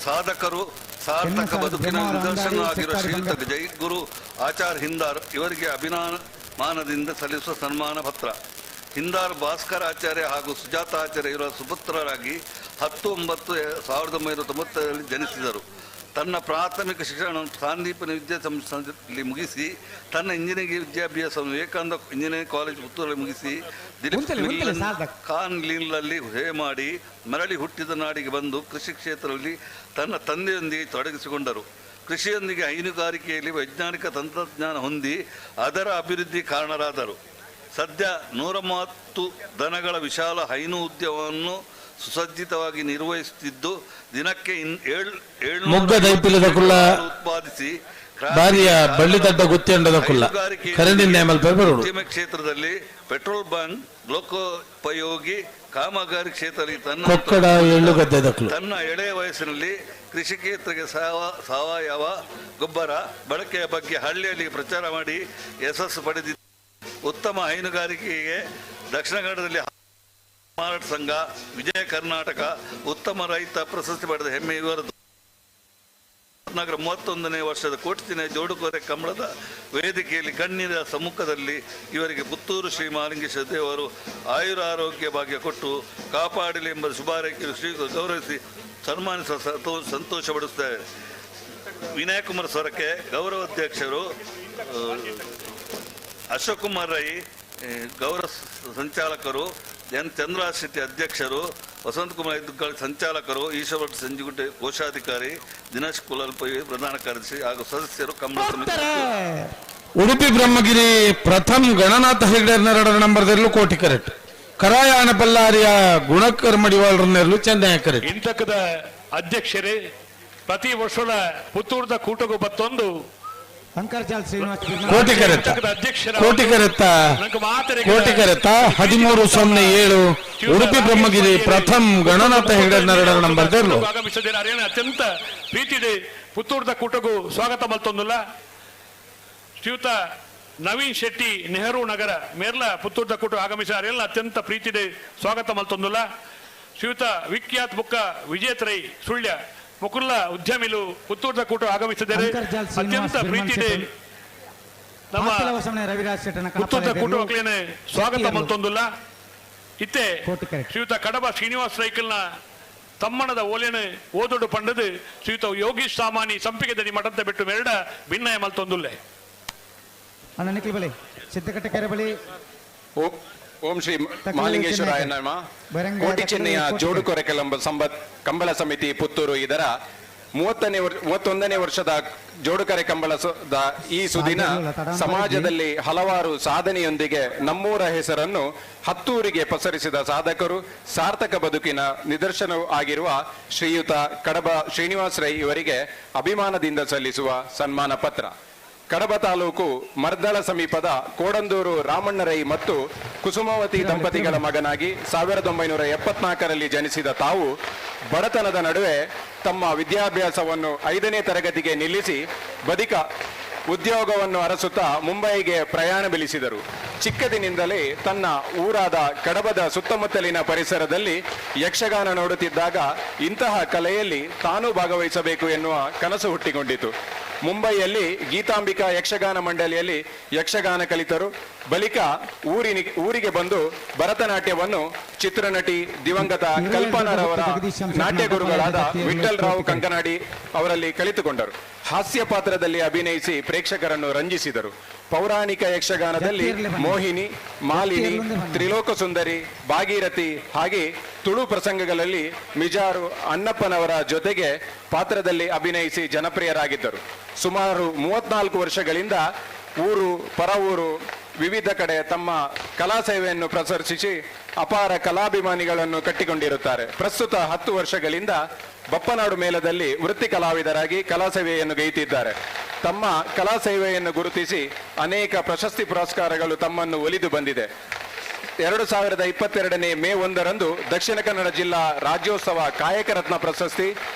ಸಾಧಕರು, ಸಾರ್ಥಕ ಬದುಕಿನ ನಿದರ್ಶನವಾಗಿರುವ ಶ್ರೀಯುತ ಜೈಗುರು ಆಚಾರ್ ಹಿಂದಾರ್ ಇವರಿಗೆ ಅಭಿಮಾನದಿಂದ ಸಲ್ಲಿಸುವ ಸನ್ಮಾನ ಪತ್ರ. ಹಿಂದಾರ್ ಭಾಸ್ಕರ್ ಆಚಾರ್ಯ ಹಾಗೂ ಸುಜಾತ ಆಚಾರ್ಯ ಇವರ ಸುಪುತ್ರರಾಗಿ 10/9/1990ರಲ್ಲಿ ಜನಿಸಿದರು. ತನ್ನ ಪ್ರಾಥಮಿಕ ಶಿಕ್ಷಣವನ್ನು ಸಾಂದೀಪನ ವಿದ್ಯಾಸಂಸ್ಥೆಯಲ್ಲಿ ಮುಗಿಸಿ ತನ್ನ ಇಂಜಿನಿಯರಿಂಗ್ ವಿದ್ಯಾಭ್ಯಾಸವನ್ನು ವಿವೇಕಾನಂದ ಇಂಜಿನಿಯರಿಂಗ್ ಕಾಲೇಜ್ ಪುತ್ತೂರಲ್ಲಿ ಮುಗಿಸಿ ದಿಲೀಪ್ ಕಾನ್ಲಿನ್ನಲ್ಲಿ ಸೇವೆ ಮಾಡಿ ಮರಳಿ ಹುಟ್ಟಿದ ನಾಡಿಗೆ ಬಂದು ಕೃಷಿ ಕ್ಷೇತ್ರದಲ್ಲಿ ತನ್ನ ತಂದೆಯೊಂದಿಗೆ ತೊಡಗಿಸಿಕೊಂಡರು. ಕೃಷಿಯೊಂದಿಗೆ ಹೈನುಗಾರಿಕೆಯಲ್ಲಿ ವೈಜ್ಞಾನಿಕ ತಂತ್ರಜ್ಞಾನ ಹೊಂದಿ ಅದರ ಅಭಿವೃದ್ಧಿ ಕಾರಣರಾದರು. ಸದ್ಯ 130 ದನಗಳ ವಿಶಾಲ ಹೈನು ಉದ್ಯಮವನ್ನು ಸುಸಜ್ಜಿತವಾಗಿ ನಿರ್ವಹಿಸುತ್ತಿದ್ದು ದಿನಕ್ಕೆ 700 ಉತ್ಪಾದಿಸಿ ಉದ್ಯಮ ಕ್ಷೇತ್ರದಲ್ಲಿ ಪೆಟ್ರೋಲ್ ಬಂಕ್, ಲೋಕೋಪಯೋಗಿ ಕಾಮಗಾರಿ ಕ್ಷೇತ್ರದಲ್ಲಿ ತನ್ನ ಎಳೆಯ ವಯಸ್ಸಿನಲ್ಲಿ ಕೃಷಿ ಕ್ಷೇತ್ರಕ್ಕೆ ಸಾವಯವ ಗೊಬ್ಬರ ಬಳಕೆಯ ಬಗ್ಗೆ ಹಳ್ಳಿಯಲ್ಲಿ ಪ್ರಚಾರ ಮಾಡಿ ಯಶಸ್ಸು ಪಡೆದಿದ್ದು ಉತ್ತಮ ಹೈನುಗಾರಿಕೆಗೆ ದಕ್ಷಿಣ ಕನ್ನಡದಲ್ಲಿ ಮಾರಾಟ ಸಂಘ, ವಿಜಯ ಕರ್ನಾಟಕ ಉತ್ತಮ ರೈತ ಪ್ರಶಸ್ತಿ ಪಡೆದ ಹೆಮ್ಮೆ ಇವರದು. ನಗರ 31ನೇ ವರ್ಷದ ಕೋಟಿಚಿನ ಜೋಡುಕೊರೆ ಕಂಬಳದ ವೇದಿಕೆಯಲ್ಲಿ ಗಣ್ಯರ ಸಮ್ಮುಖದಲ್ಲಿ ಇವರಿಗೆ ಪುತ್ತೂರು ಶ್ರೀ ಮಹಾಲಿಂಗೇಶ್ವರ ದೇವರು ಆಯುರಾರೋಗ್ಯ ಭಾಗ್ಯ ಕೊಟ್ಟು ಕಾಪಾಡಲಿ ಎಂಬ ಶುಭಾರೈಕೆ ಶ್ರೀ ಗೌರವಿಸಿ ಸನ್ಮಾನಿಸುವ ಸಂತೋಷ ಪಡಿಸುತ್ತಾರೆ. ವಿನಯಕುಮಾರ್ ಸೊರಕೆ ಗೌರವಾಧ್ಯಕ್ಷರು, ಅಶೋಕ್ ಕುಮಾರ್ ರೈ ಗೌರವ ಸಂಚಾಲಕರು, ಎನ್ ಚಂದ್ರರಾಜ್ ಶೆಟ್ಟಿ ಅಧ್ಯಕ್ಷರು, ವಸಂತ ಕುಮಾರ್ ಇದ್ದುಗಳ ಸಂಚಾಲಕರು, ಈಶ್ವರ ಭಟ್ ಸಂಜುಗುಡ್ಡೆ ಕೋಶಾಧಿಕಾರಿ, ದಿನೇಶ್ ಕುಲಲ್ಪೈ ಪ್ರಧಾನ ಕಾರ್ಯದರ್ಶಿ ಹಾಗೂ ಸದಸ್ಯರು ಕಂಬಳ ಸಮಿತಿ. ಉಡುಪಿ ಬ್ರಹ್ಮಗಿರಿ ಪ್ರಥಮ್ ಗಣನಾಥ ಹೆಗ್ಡೆ ನಂಬರ್ದಲ್ಲೂ ಕೋಟಿ ಕರೆಕ್ಟ್, ಕರಾಯಾಣ ಬಲ್ಲಾರಿಯ ಗುಣಕರ್ ಮಡಿವಾಳರನ್ನೆರಲು ಚೆನ್ನೈ ಕರೆಕ್ಟ್. ಇಂತಕದ ಅಧ್ಯಕ್ಷರೇ, ಪ್ರತಿ ವರ್ಷದ ಪುತ್ತೂರದ ಕೂಟಗೂ ಬತ್ತೊಂದು ಕೋಟಿ ಕರೆತ್ತ ಕೋಟಿ ಕರೆತ್ತ ಕೋಟಿ ಕರೆತ್ತ 1307 ಉಡುಪಿ ಬ್ರಹ್ಮಗಿರಿ ಪ್ರಥಮ್ ಗಣನಾಥ ಹೆಗಡೆ ನಂಬರ್ ತೆರಲು ಆಗಮಿಸಿದ್ದಾರೆ. ಅತ್ಯಂತ ಪ್ರೀತಿ ಪುತ್ತೂರದ ಕೂಟಗೂ ಸ್ವಾಗತ ಮಲ್ತೊಂದುಲ್ಲ. ಶ್ರೀಯುತ ನವೀನ್ ಶೆಟ್ಟಿ ನೆಹರು ನಗರ ಮೇರ್ಲ ಪುತ್ತೂರದ ಕೂಟ ಆಗಮಿಸಿದ್ದಾರೆ. ಅತ್ಯಂತ ಪ್ರೀತಿ ಸ್ವಾಗತ ಮಲ್ತೊಂದುಲ್ಲ. ಶ್ರೀಯುತ ವಿಖ್ಯಾತ್ ಬುಕ್ಕ ವಿಜೇತ್ ರೈ ಸುಳ್ಯ ಮುಕುಲ್ಲ ಉದ್ಯಮಿಲು ಪುತ್ತೂರದ ಕೂಟ ಆಗಮಿಸಿದ್ದಾರೆ. ಅತ್ಯಂತ ಪ್ರೀತಿ ನಮ್ಮ ಪುತ್ತೂರದ ಕೂಟಕ್ಲೇನೆ ಸ್ವಾಗತ ಮಲ್ತೊಂದುಲ್ಲ. ಇತ್ತೆ ಶ್ರೀಯುತ ಕಡಬ ಶ್ರೀನಿವಾಸ್ ರೈಕಲ್ನ ತಮ್ಮಣದ ಓಲೆನೆ ಓದೊಡು ಪಂಡದು ಶ್ರೀಯುತ ಯೋಗೀಶ್ ಸಾಮಾನಿ ಸಂಪಿಗೆ ಮಠದ ಬಿಟ್ಟು ಮೆರಡ ಭಿನ್ನಯ ಮಲ್ತೊಂದುಲ್ಲೆ. ಓಂ ಶ್ರೀ ಮಹಾಲಿಂಗೇಶ್ವರಾಯ ನಮಃ. ಕೋಟಿ ಚೆನ್ನಯ್ಯ ಜೋಡುಕೊರೆ ಕಂಬಳ ಸಮಿತಿ ಪುತ್ತೂರು ಇದರ 31ನೇ ವರ್ಷದ ಜೋಡುಕರೆ ಕಂಬಳದ ಈ ಸುದಿನ ಸಮಾಜದಲ್ಲಿ ಹಲವಾರು ಸಾಧನೆಯೊಂದಿಗೆ ನಮ್ಮೂರ ಹೆಸರನ್ನು ಹತ್ತೂರಿಗೆ ಪಸರಿಸಿದ ಸಾಧಕರು, ಸಾರ್ಥಕ ಬದುಕಿನ ನಿದರ್ಶನವೂ ಆಗಿರುವ ಶ್ರೀಯುತ ಕಡಬ ಶ್ರೀನಿವಾಸ ರೈ ಇವರಿಗೆ ಅಭಿಮಾನದಿಂದ ಸಲ್ಲಿಸುವ ಸನ್ಮಾನ ಪತ್ರ. ಕಡಬ ತಾಲೂಕು ಮರ್ದಳ ಸಮೀಪದ ಕೋಡಂದೂರು ರಾಮಣ್ಣರೈ ಮತ್ತು ಕುಸುಮಾವತಿ ದಂಪತಿಗಳ ಮಗನಾಗಿ 1974ರಲ್ಲಿ ಜನಿಸಿದ ತಾವು ಬಡತನದ ನಡುವೆ ತಮ್ಮ ವಿದ್ಯಾಭ್ಯಾಸವನ್ನು 5ನೇ ತರಗತಿಗೆ ನಿಲ್ಲಿಸಿ ಬದಿಕ ಉದ್ಯೋಗವನ್ನು ಅರಸುತ್ತಾ ಮುಂಬೈಗೆ ಪ್ರಯಾಣ ಬೆಳೆಸಿದರು. ಚಿಕ್ಕದಿನಿಂದಲೇ ತನ್ನ ಊರಾದ ಕಡಬದ ಸುತ್ತಮುತ್ತಲಿನ ಪರಿಸರದಲ್ಲಿ ಯಕ್ಷಗಾನ ನೋಡುತ್ತಿದ್ದಾಗ ಇಂತಹ ಕಲೆಯಲ್ಲಿ ತಾನೂ ಭಾಗವಹಿಸಬೇಕು ಎನ್ನುವ ಕನಸು ಹುಟ್ಟಿಕೊಂಡಿತು. ಮುಂಬೈಯಲ್ಲಿ ಗೀತಾಂಬಿಕಾ ಯಕ್ಷಗಾನ ಮಂಡಳಿಯಲ್ಲಿ ಯಕ್ಷಗಾನ ಕಲಿತರು. ಬಳಿಕ ಊರಿಗೆ ಬಂದು ಭರತನಾಟ್ಯವನ್ನು ಚಿತ್ರನಟಿ ದಿವಂಗತ ಕಲ್ಪನಾರವರ ನಾಟ್ಯ ಗುರುಗಳಾದ ವಿಠಲ್ ರಾವ್ ಕಂಕನಾಡಿ ಅವರಲ್ಲಿ ಕಲಿತುಕೊಂಡರು. ಹಾಸ್ಯ ಪಾತ್ರದಲ್ಲಿ ಅಭಿನಯಿಸಿ ಪ್ರೇಕ್ಷಕರನ್ನು ರಂಜಿಸಿದರು. ಪೌರಾಣಿಕ ಯಕ್ಷಗಾನದಲ್ಲಿ ಮೋಹಿನಿ, ಮಾಲಿನಿ, ತ್ರಿಲೋಕ ಸುಂದರಿ, ಭಾಗೀರಥಿ ಹಾಗೆ ತುಳು ಪ್ರಸಂಗಗಳಲ್ಲಿ ಮಿಜಾರು ಅಣ್ಣಪ್ಪನವರ ಜೊತೆಗೆ ಪಾತ್ರದಲ್ಲಿ ಅಭಿನಯಿಸಿ ಜನಪ್ರಿಯರಾಗಿದ್ದರು. ಸುಮಾರು 34 ವರ್ಷಗಳಿಂದ ಊರು ಪರವೂರು ವಿವಿಧ ಕಡೆ ತಮ್ಮ ಕಲಾ ಸೇವೆಯನ್ನು ಪ್ರಸರಿಸಿ ಅಪಾರ ಕಲಾಭಿಮಾನಿಗಳನ್ನು ಕಟ್ಟಿಕೊಂಡಿರುತ್ತಾರೆ. ಪ್ರಸ್ತುತ 10 ವರ್ಷಗಳಿಂದ ಬಪ್ಪನಾಡು ಮೇಳದಲ್ಲಿ ವೃತ್ತಿ ಕಲಾವಿದರಾಗಿ ಕಲಾ ಸೇವೆಯನ್ನು ಗೈತಿದ್ದಾರೆ. ತಮ್ಮ ಕಲಾ ಸೇವೆಯನ್ನು ಗುರುತಿಸಿ ಅನೇಕ ಪ್ರಶಸ್ತಿ ಪುರಸ್ಕಾರಗಳು ತಮ್ಮನ್ನು ಒಲಿದು ಬಂದಿದೆ. 2022 ಮೇ 1ರಂದು ದಕ್ಷಿಣ ಕನ್ನಡ ಜಿಲ್ಲಾ ರಾಜ್ಯೋತ್ಸವ ಕಾಯಕರತ್ನ ಪ್ರಶಸ್ತಿ,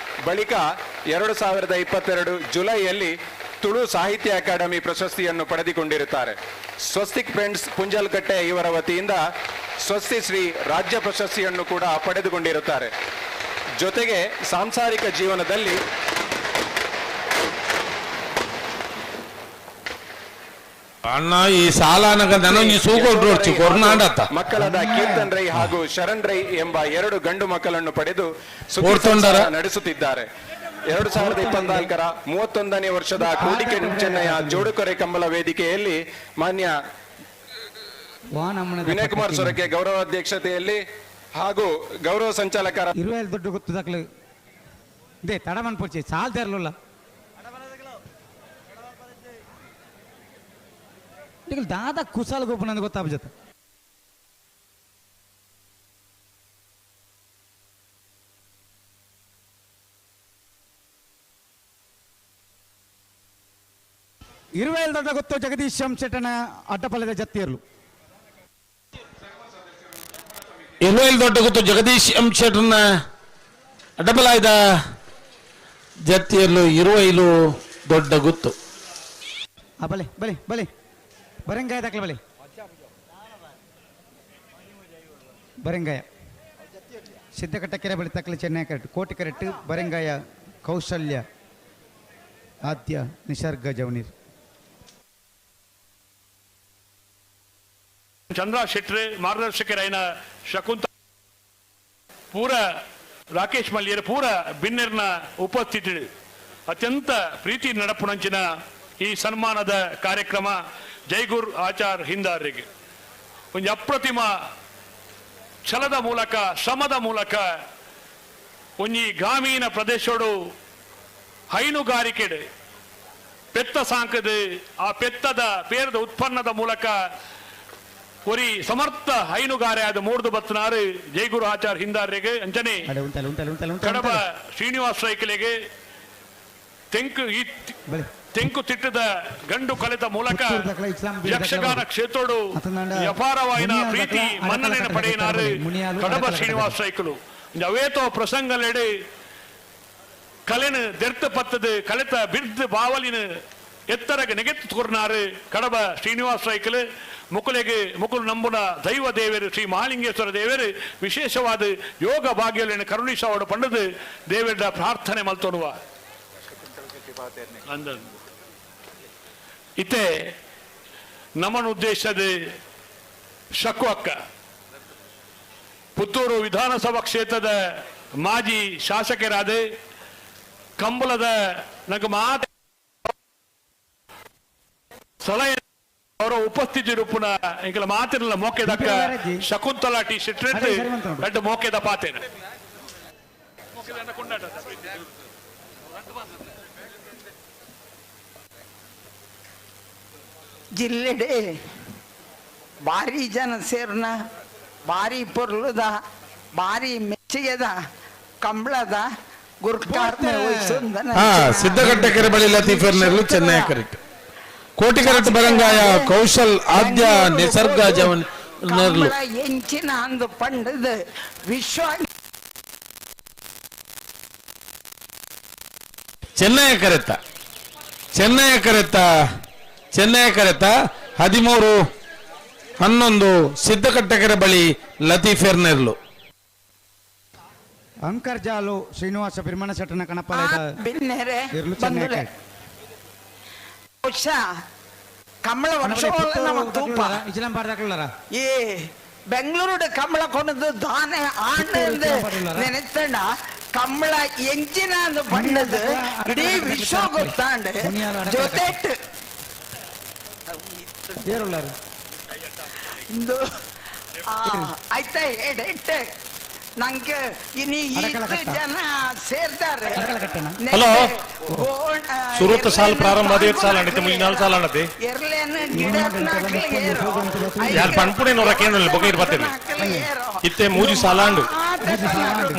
ಬಳಿಕ 2022 ಜುಲೈಯಲ್ಲಿ ತುಳು ಸಾಹಿತ್ಯ ಅಕಾಡೆಮಿ ಪ್ರಶಸ್ತಿಯನ್ನು ಪಡೆದುಕೊಂಡಿರುತ್ತಾರೆ. ಸ್ವಸ್ತಿಕ್ ಫ್ರೆಂಡ್ಸ್ ಪುಂಜಲ್ಕಟ್ಟೆ ಇವರ ವತಿಯಿಂದ ಸ್ವಸ್ತಿ ಶ್ರೀ ರಾಜ್ಯ ಪ್ರಶಸ್ತಿಯನ್ನು ಕೂಡ ಪಡೆದುಕೊಂಡಿರುತ್ತಾರೆ. ಜೊತೆಗೆ ಸಾಂಸಾರಿಕ ಜೀವನದಲ್ಲಿ ಅಣ್ಣ ಈ ಸಾಲಾನಗ ನನಗೆ ಸೂಕೊಟ್ರು ಕೊರ್ನಾಡತ್ತ. ಮಕ್ಕಳಾದ ಕೀರ್ತನ್ ರೈ ಹಾಗೂ ಶರಣ್ ರೈ ಎಂಬ ಎರಡು ಗಂಡು ಮಕ್ಕಳನ್ನು ಪಡೆದು ಸುಖಿ ಓಡ್ತೊಂಡರ. ಸಂಸಾರ ನಡೆಸುತ್ತಿದ್ದಾರೆ. 2024ರ 31ನೇ ವರ್ಷದ ಕೋಟಿ ಚೆನ್ನಯ್ಯ ಜೋಡುಕೊರೆ ಕಂಬಳ ವೇದಿಕೆಯಲ್ಲಿ ಮಾನ್ಯ ವಿನಯ್ ಕುಮಾರ್ ಸೊರಕೆ ಗೌರವಾಧ್ಯಕ್ಷತೆಯಲ್ಲಿ ಹಾಗೂ ಗೌರವ ಸಂಚಾಲಕರ ಇರುವೆಲ್ ದೊಡ್ಡ ಗೊತ್ತು ದಾಖಲೆ they ತಡಮನ್ ಪೊಚ್ಚಿ ಸಾಲ್ ತರಲಿಲ್ಲ ಈಗ ದಾದ ಕುಸಾಲ್ ಗೊಬ್ಬ ನಂದು ಗೊತ್ತಾಗ ಜೊತೆ. ಇರುವೆಲ್ ದೊಡ್ಡ ಗೊತ್ತು ಜಗದೀಶ್ ಶೆಟ್ಟನ ಅಡ್ಡಪಲ್ಲದ ಜತ್ತಿಯರ್ಲು. ಇರುವೆಲ್ ದೊಡ್ಡ ಗೊತ್ತು ಜಗದೀಶ್ ಎಂ ಶೆಟ್ಟನ ಅಡ್ಡಬಲಾಯ್ದ ಜತ್ತಿಯರ್ಲು ಇರುವೈಲು ದೊಡ್ಡ ಗುತ್ತು. ಬಲೆ ಬಲೆ ಬಲೆ ಬರಂಗಾಯ ದಾಖಲೆ ಬಲೆ ಬರಂಗಾಯ ಸಿದ್ದಕಟ್ಟ ಕೆರೆ ಬಳಿ ತಕ್ಕಲೆ ಚೆನ್ನೈ ಕರೆಕ್ಟ್ ಕೋಟಿ ಕರೆಕ್ಟ್ ಬರಂಗಾಯ ಕೌಶಲ್ಯ ಆದ್ಯ ನಿಸರ್ಗ ಜವನೀರ್. ಚಂದ್ರ ಶೆಟ್ರೆ ಮಾರ್ಗದರ್ಶಕರಾಯನ ಶಕುಂತ ಪೂರ ರಾಕೇಶ್ ಮಲ್ಯರ ಪೂರ ಬಿನ್ನೆರ್ನ ಉಪಸ್ಥಿತಿ ಅತ್ಯಂತ ಪ್ರೀತಿ ನಡಪುಣಂಚಿನ ಈ ಸನ್ಮಾನದ ಕಾರ್ಯಕ್ರಮ ಜೈಗುರ್ ಆಚಾರ್ ಹಿಂದಾರಿಗೆ ಒಂದು ಅಪ್ರತಿಮ ಛಲದ ಮೂಲಕ ಶ್ರಮದ ಮೂಲಕ ಒಂಜಿ ಗ್ರಾಮೀಣ ಪ್ರದೇಶೋಡು ಹೈನುಗಾರಿಕೆ ಪೆತ್ತ ಸಾಂಕದ ಆ ಪೆತ್ತದ ಪೇರದ ಉತ್ಪನ್ನದ ಮೂಲಕ ಒರಿ ಸಮರ್ಥ ಹೈನುಗಾರೆ ಆದ ಮೂರ್ದು ಬತ್ತನಾರು ಜೈಗುರು ಆಚಾರ್ ಹಿಂದಾರಿಗೆ ಅಂಚನೆ ಕಡಬ ಶ್ರೀನಿವಾಸ ರೈಕಲಿಗೆ ತೆಂಕು ತಿಟ್ಟದ ಗಂಡು ಕಲಿತ ಮೂಲಕ ಯಕ್ಷಗಾನ ಕ್ಷೇತ್ರೋಡು ಅಪಾರವಾಯಿನ ಪ್ರೀತಿ ಮನ್ನಣೆ ಪಡೆಯಿನಾರು ಕಡಬ ಶ್ರೀನಿವಾಸ ರೈಕಲು. ಅವೇತೋ ಪ್ರಸಂಗಲೆಡೆ ಕಲೆನು ದೆರ್ತ ಪತ್ತದ ಕಲಿತ ಬಿರ್ದು ಬಾವಲಿನ ಎತ್ತರಗೆ ನೆಗೆತ್ತು ಕೊರ್ನಾರು ಕಡಬ ಶ್ರೀನಿವಾಸ ರೈಕಲು. ಮುಕುಲೆಗೆ ಮುಕುಲು ನಂಬುನ ದೈವ ದೇವರು ಶ್ರೀ ಮಹಾಲಿಂಗೇಶ್ವರ ದೇವರು ವಿಶೇಷವಾದ ಯೋಗ ಭಾಗ್ಯಗಳನ್ನು ಕರುಣಿಸವಾಡು ಪಂಡದು ದೇವರ ಪ್ರಾರ್ಥನೆ ಮಲ್ತೊನುವ ಇತ್ತೆ ನಮ್ಮನ ಉದ್ದೇಶದ ಶಕು ಅಕ್ಕ ಪುತ್ತೂರು ವಿಧಾನಸಭಾ ಕ್ಷೇತ್ರದ ಮಾಜಿ ಶಾಸಕರಾದ ಕಂಬಳದ ನಂಗೆ ಮಾತು ಸಲಹೆ ಅವರ ಉಪಸ್ಥಿತಿ ರೂಪುನ ಇಂಕಲ ಮಾತಿರಲ್ಲ ಮೋಕೆದಕ್ಕ ಶಕುಂತಲಾ ಟಿ ಶೆಟ್ಟಿ ರಡ್ಡು ಮೋಕೆದ ಪಾತೇನ ಜಿಲ್ಲೆಡೆ ಭಾರಿ ಜನ ಸೇರ್ನ ಭಾರಿ ಪೊರ್ಲುದ ಭಾರಿ ಮೆಚ್ಚಿಗೆದ ಕಂಬಳದ ಗುರ್ಕಾರ್ಮೆ ಸಿದ್ದಗಡ್ಡ ಕೆರೆ ಬಳಿ ಲತೀಫರ್ನೆರ್ಲು ಚೆನ್ನೈ ಕರೆಕ್ಟ್ ಕೋಟಿ ಕರೆಕ್ಟ್ ಬರಂಗಾಯ ಕೌಶಲ್ ಆದ್ಯ ನಿಸರ್ಗ ಜವನ್ ನೆರ್ಲು ಎಂಚಿನ ಅಂದು ಪಂಡದ ವಿಶ್ವ ಚೆನ್ನೈ ಕರೆತ ಚೆನ್ನೈ ಕರೆತ ಚೆನ್ನೈ ಕರೆತ 13-11 ಸಿದ್ದಕಟ್ಟಕೆರೆ ಬಳಿ ಲತೀಫೆರ್ನೆರ್ಲು. ಅಂಕರ್ಜಾಲು ಶ್ರೀನಿವಾಸ ಬಿರ್ಮಣ ಶೆಟ್ಟನ ಕಣಪಾಲದ ಬಿನ್ನೆರೆ ಇರ್ಲು ಚೆನ್ನೈ ಬಂದುಲೆ. ಬಹುಶಃ ಕಮಲ ವರ್ಷ ನಮ್ಮ ತೂಪ ಈ ಬೆಂಗಳೂರು ಕಮಲ ಕೊನದು ದಾನೆ ಆಂಡ್ ನೆನೆತ್ತಂಡ ಕಮಲ ಎಂಚಿನ ಅಂದು ಬಣ್ಣದು ಇಡೀ ವಿಶ್ವ ಗೊತ್ತಾಂಡ್ ಜೊತೆಟ್ ಇಂದು ಆಯ್ತಾ ಎಡೆಟ್ಟೆ ನಂಗೆ ಇನಿ ಇಷ್ಟು ಜನ ಸೇರ್ತಾರೆ. ಹಲೋ ಸುರುತ್ತ ಸಾಲ ಪ್ರಾರಂಭ ಅದೇ ಸಾಲ ಅಂಡಿತ್ತು ಮುಂಚಿನ ನಾಲ್ಕು ಸಾಲ ಅಂಡತಿ ಯಾರು ಪಣ್ಪುಣೆ ನೋಡಕ್ಕೇನು ಬೊಗೈರ್ ಬರ್ತೀನಿ ಇತ್ತೆ ಮೂಜಿ ಸಾಲ ಅಂಡು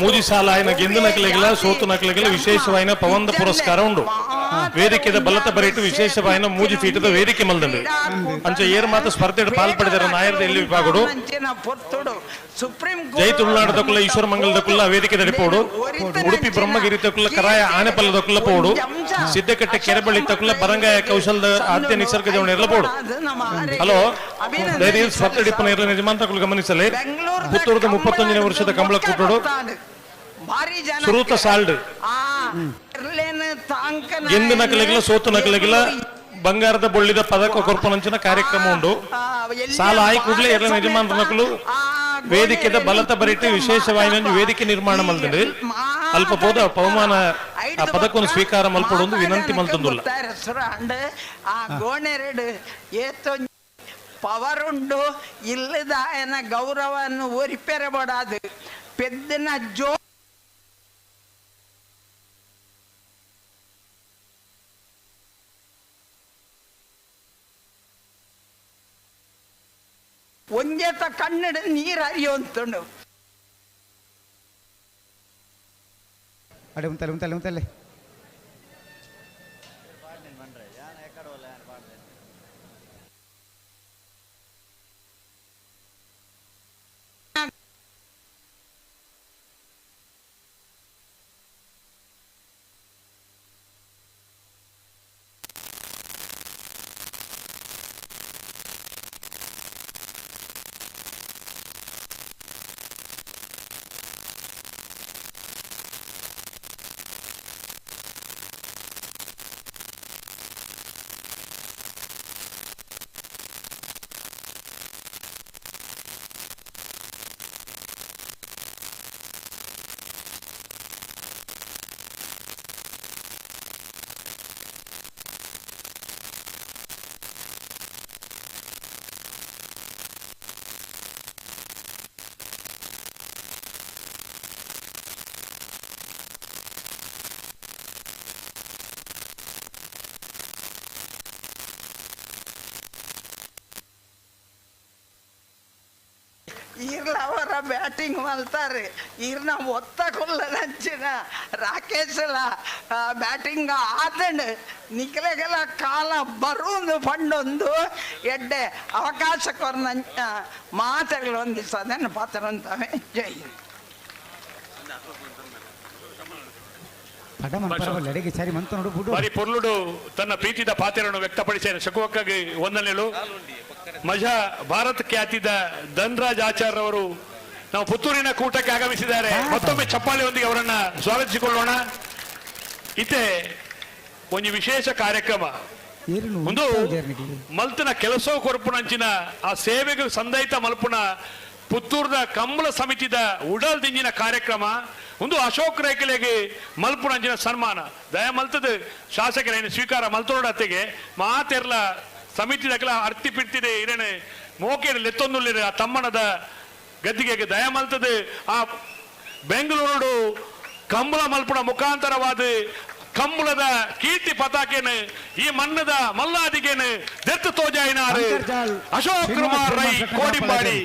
ಮೂಜಿ ಸಾಲ ಆಯ್ನ ಗೆಂದು ನಕಲಿಗಿಲ್ಲ ಸೋತು ನಕಲಿಗಿಲ್ಲ ವಿಶೇಷವಾಯಿನ ಪವಂದ ಪುರಸ್ಕಾರ ಉಂಡು ವೇದಿಕೆದ ಬಲತ ಬರೀಟು ವಿಶೇಷವಾಯಿನ ಮೂಜಿ ಫೀಟದ ವೇದಿಕೆ ಮಲ್ದಂಡು ಅಂಚ ಏರ್ ಮಾತ ಸ್ಪರ್ಧೆ ಪಾಲ್ಪಡೆದರ ನಾಯರದ ಎಲ್ಲಿ ವಿಭಾಗಡು ಜೈ ತುಳುನಾಡು ದಕ್ಕುಲ ಈಶ್ವರ ಮಂಗಲ ದಕ್ಕುಲ ವೇದಿಕೆ ದಡಿಪೋಡು ಉಡುಪಿ ಬ್ರಹ್ಮಗಿರಿ ತಕ್ಕುಲ ಕರಾಯ ಆನೆಪಲ್ಲ ದಕ್ಕುಲ ಪೋಡು ಸಿದ್ದಕಟ್ಟೆ ಕೆರೆಬಳ್ಳಿ ತಕ್ಕುಲ ಬರಂಗಾಯ ಕೌಶಲದ ಆದ್ಯ ನಿಸರ್ಗ ಜವಣ ಇರಲ ಪೋಡು. ಹಲೋ ದಯದೀಲ್ ಸ್ಪರ್ಧೆ ಡಿಪ್ಪನ ಇರಲ ನಿಜಮಾಂತಕುಲು ಗಮನಿಸಲಿ ಪುತ್ತೂರದ 31ನೇ ವರ್ಷದ ಕಂಬಳ ಕೂಟೋಡು ಸುರೂತ ಸಾಲ್ಡ್ ಗೆಂದು ನಕಲಿಗಿಲ್ಲ ಸೋತು ನಕಲಿಗಿಲ್ಲ ಬಂಗಾರದ ಬೊಳ್ಳಿದ ಪದಕ ಕೊರ್ಪನಂಚಿನ ಕಾರ್ಯಕ್ರಮ ಉಂಡು. ಸಾಲ ಆಯಿ ಕೂಡಲೇ ಎಲ್ಲ ಯಜಮಾನರು ವೇದಿಕೆದ ಬಲತ ಬರಿಟ್ಟು ವಿಶೇಷವಾಗಿ ವೇದಿಕೆ ನಿರ್ಮಾಣ ಮಲ್ದಂಡು ಅಲ್ಪ ಪೋದ ಪವಮಾನ ಆ ಪದಕವನ್ನು ಸ್ವೀಕಾರ ಮಲ್ಪಡೊಂದು ವಿನಂತಿ ಮಲ್ತಂದುಲ್ಲ. ಆ ಗೋಣೆರಡು ಏತೊ ಪವರ್ ಉಂಡು ಇಲ್ಲದಾಯನ ಗೌರವವನ್ನು ಒರಿಪೆರಬಡಾದು ಪೆದ್ದಿನ ಜೋ ಒಂಜೇತ ಕನ್ನಡ ನೀರು ಹರಿಯುವಂತುಂಡು. ಅಡೆ ಉಂತಲೆ ಉಂತಲೆ ಉಂತಲೆ ಈರ್ಲವರ ಬ್ಯಾಟಿಂಗ್ ಮಲ್ತಾರೆ ಈರ್ನ ಒತ್ತ ಕೊಲ್ಲದಂಚಿನ ರಾಕೇಶಲ ಬ್ಯಾಟಿಂಗ್ ಆತಂಡು ನಿಕ್ಲೆಗೆಲ್ಲ ಕಾಲ ಬರುವುದು ಪಂಡೊಂದು ಎಡ್ಡೆ ಅವಕಾಶಕ್ಕೊರ್ನ ಮಾತುಗಳು ಒಂದಿಸ ಅದನ್ನು ಪಾತ್ರ ಅಂತವೆ. ಜೈ. ಬಾರಿ ಪೊರ್ಲುಡು ತನ್ನ ಪ್ರೀತಿದ ಪಾತ್ರವನ್ನು ವ್ಯಕ್ತಪಡಿಸಿ ಶಕುವಕ್ಕಾಗಿ ವಂದನೆಗಳು. ಮಜಾ ಭಾರತ ಖ್ಯಾತಿದ ಧನ್ರಾಜ್ ಆಚಾರ್ಯವರು ನಾವು ಪುತ್ತೂರಿನ ಕೂಟಕ್ಕೆ ಆಗಮಿಸಿದ್ದಾರೆ. ಮತ್ತೊಮ್ಮೆ ಚಪ್ಪಾಳೆಯೊಂದಿಗೆ ಅವರನ್ನ ಸ್ವಾಗತಿಸಿಕೊಳ್ಳೋಣ. ಇತ್ತೆ ಒಂದು ವಿಶೇಷ ಕಾರ್ಯಕ್ರಮ ಒಂದು ಮಲ್ತನ ಕೆಲಸ ಕೊರಪುನಂಚಿನ ಆ ಸೇವೆಗೆ ಸಂದೈತ ಮಲ್ಪುನ ಪುತ್ತೂರ್ದ ಕಂಬಳ ಸಮಿತಿದ ಉಡಲ್ ದಿಂಜಿನ ಕಾರ್ಯಕ್ರಮ ಒಂದು ಅಶೋಕ್ ರೈಕಲೆಗೆ ಮಲ್ಪುನಂಚಿನ ಸನ್ಮಾನ ದಯ ಮಲ್ತದ ಶಾಸಕರೇನು ಸ್ವೀಕಾರ ಮಲ್ತೋಡತ್ತೆಗೆ ಮಾತೆರ್ಲ ಸಮಿತಿದಕ್ಲ ಅರ್ತಿ ಪಿರ್ತಿದೆ ಇರೇನೆ ಮೋಕೇರಿ ಲೆತ್ತೊಂದುಳ್ಳಿರು ಆ ತಮ್ಮನದ ಗದ್ದಿಗೆಗೆ ದಯ ಮಲ್ತದೆ ಆ ಬೆಂಗಳೂರು ಕಂಬಳ ಮಲ್ಪುನ ಮುಖಾಂತರವಾದ ಕಂಬಳದ ಕೀರ್ತಿ ಪತಾಕೆನು ಈ ಮಣ್ಣದ ಮಲ್ಲಾದಿಗೇನು ದೆತ್ತು ತೋಜಾಯಿನಾರು ಅಶೋಕ್ ಕುಮಾರ್ ರೈ ಕೋಡಿಂಬಾಡಿ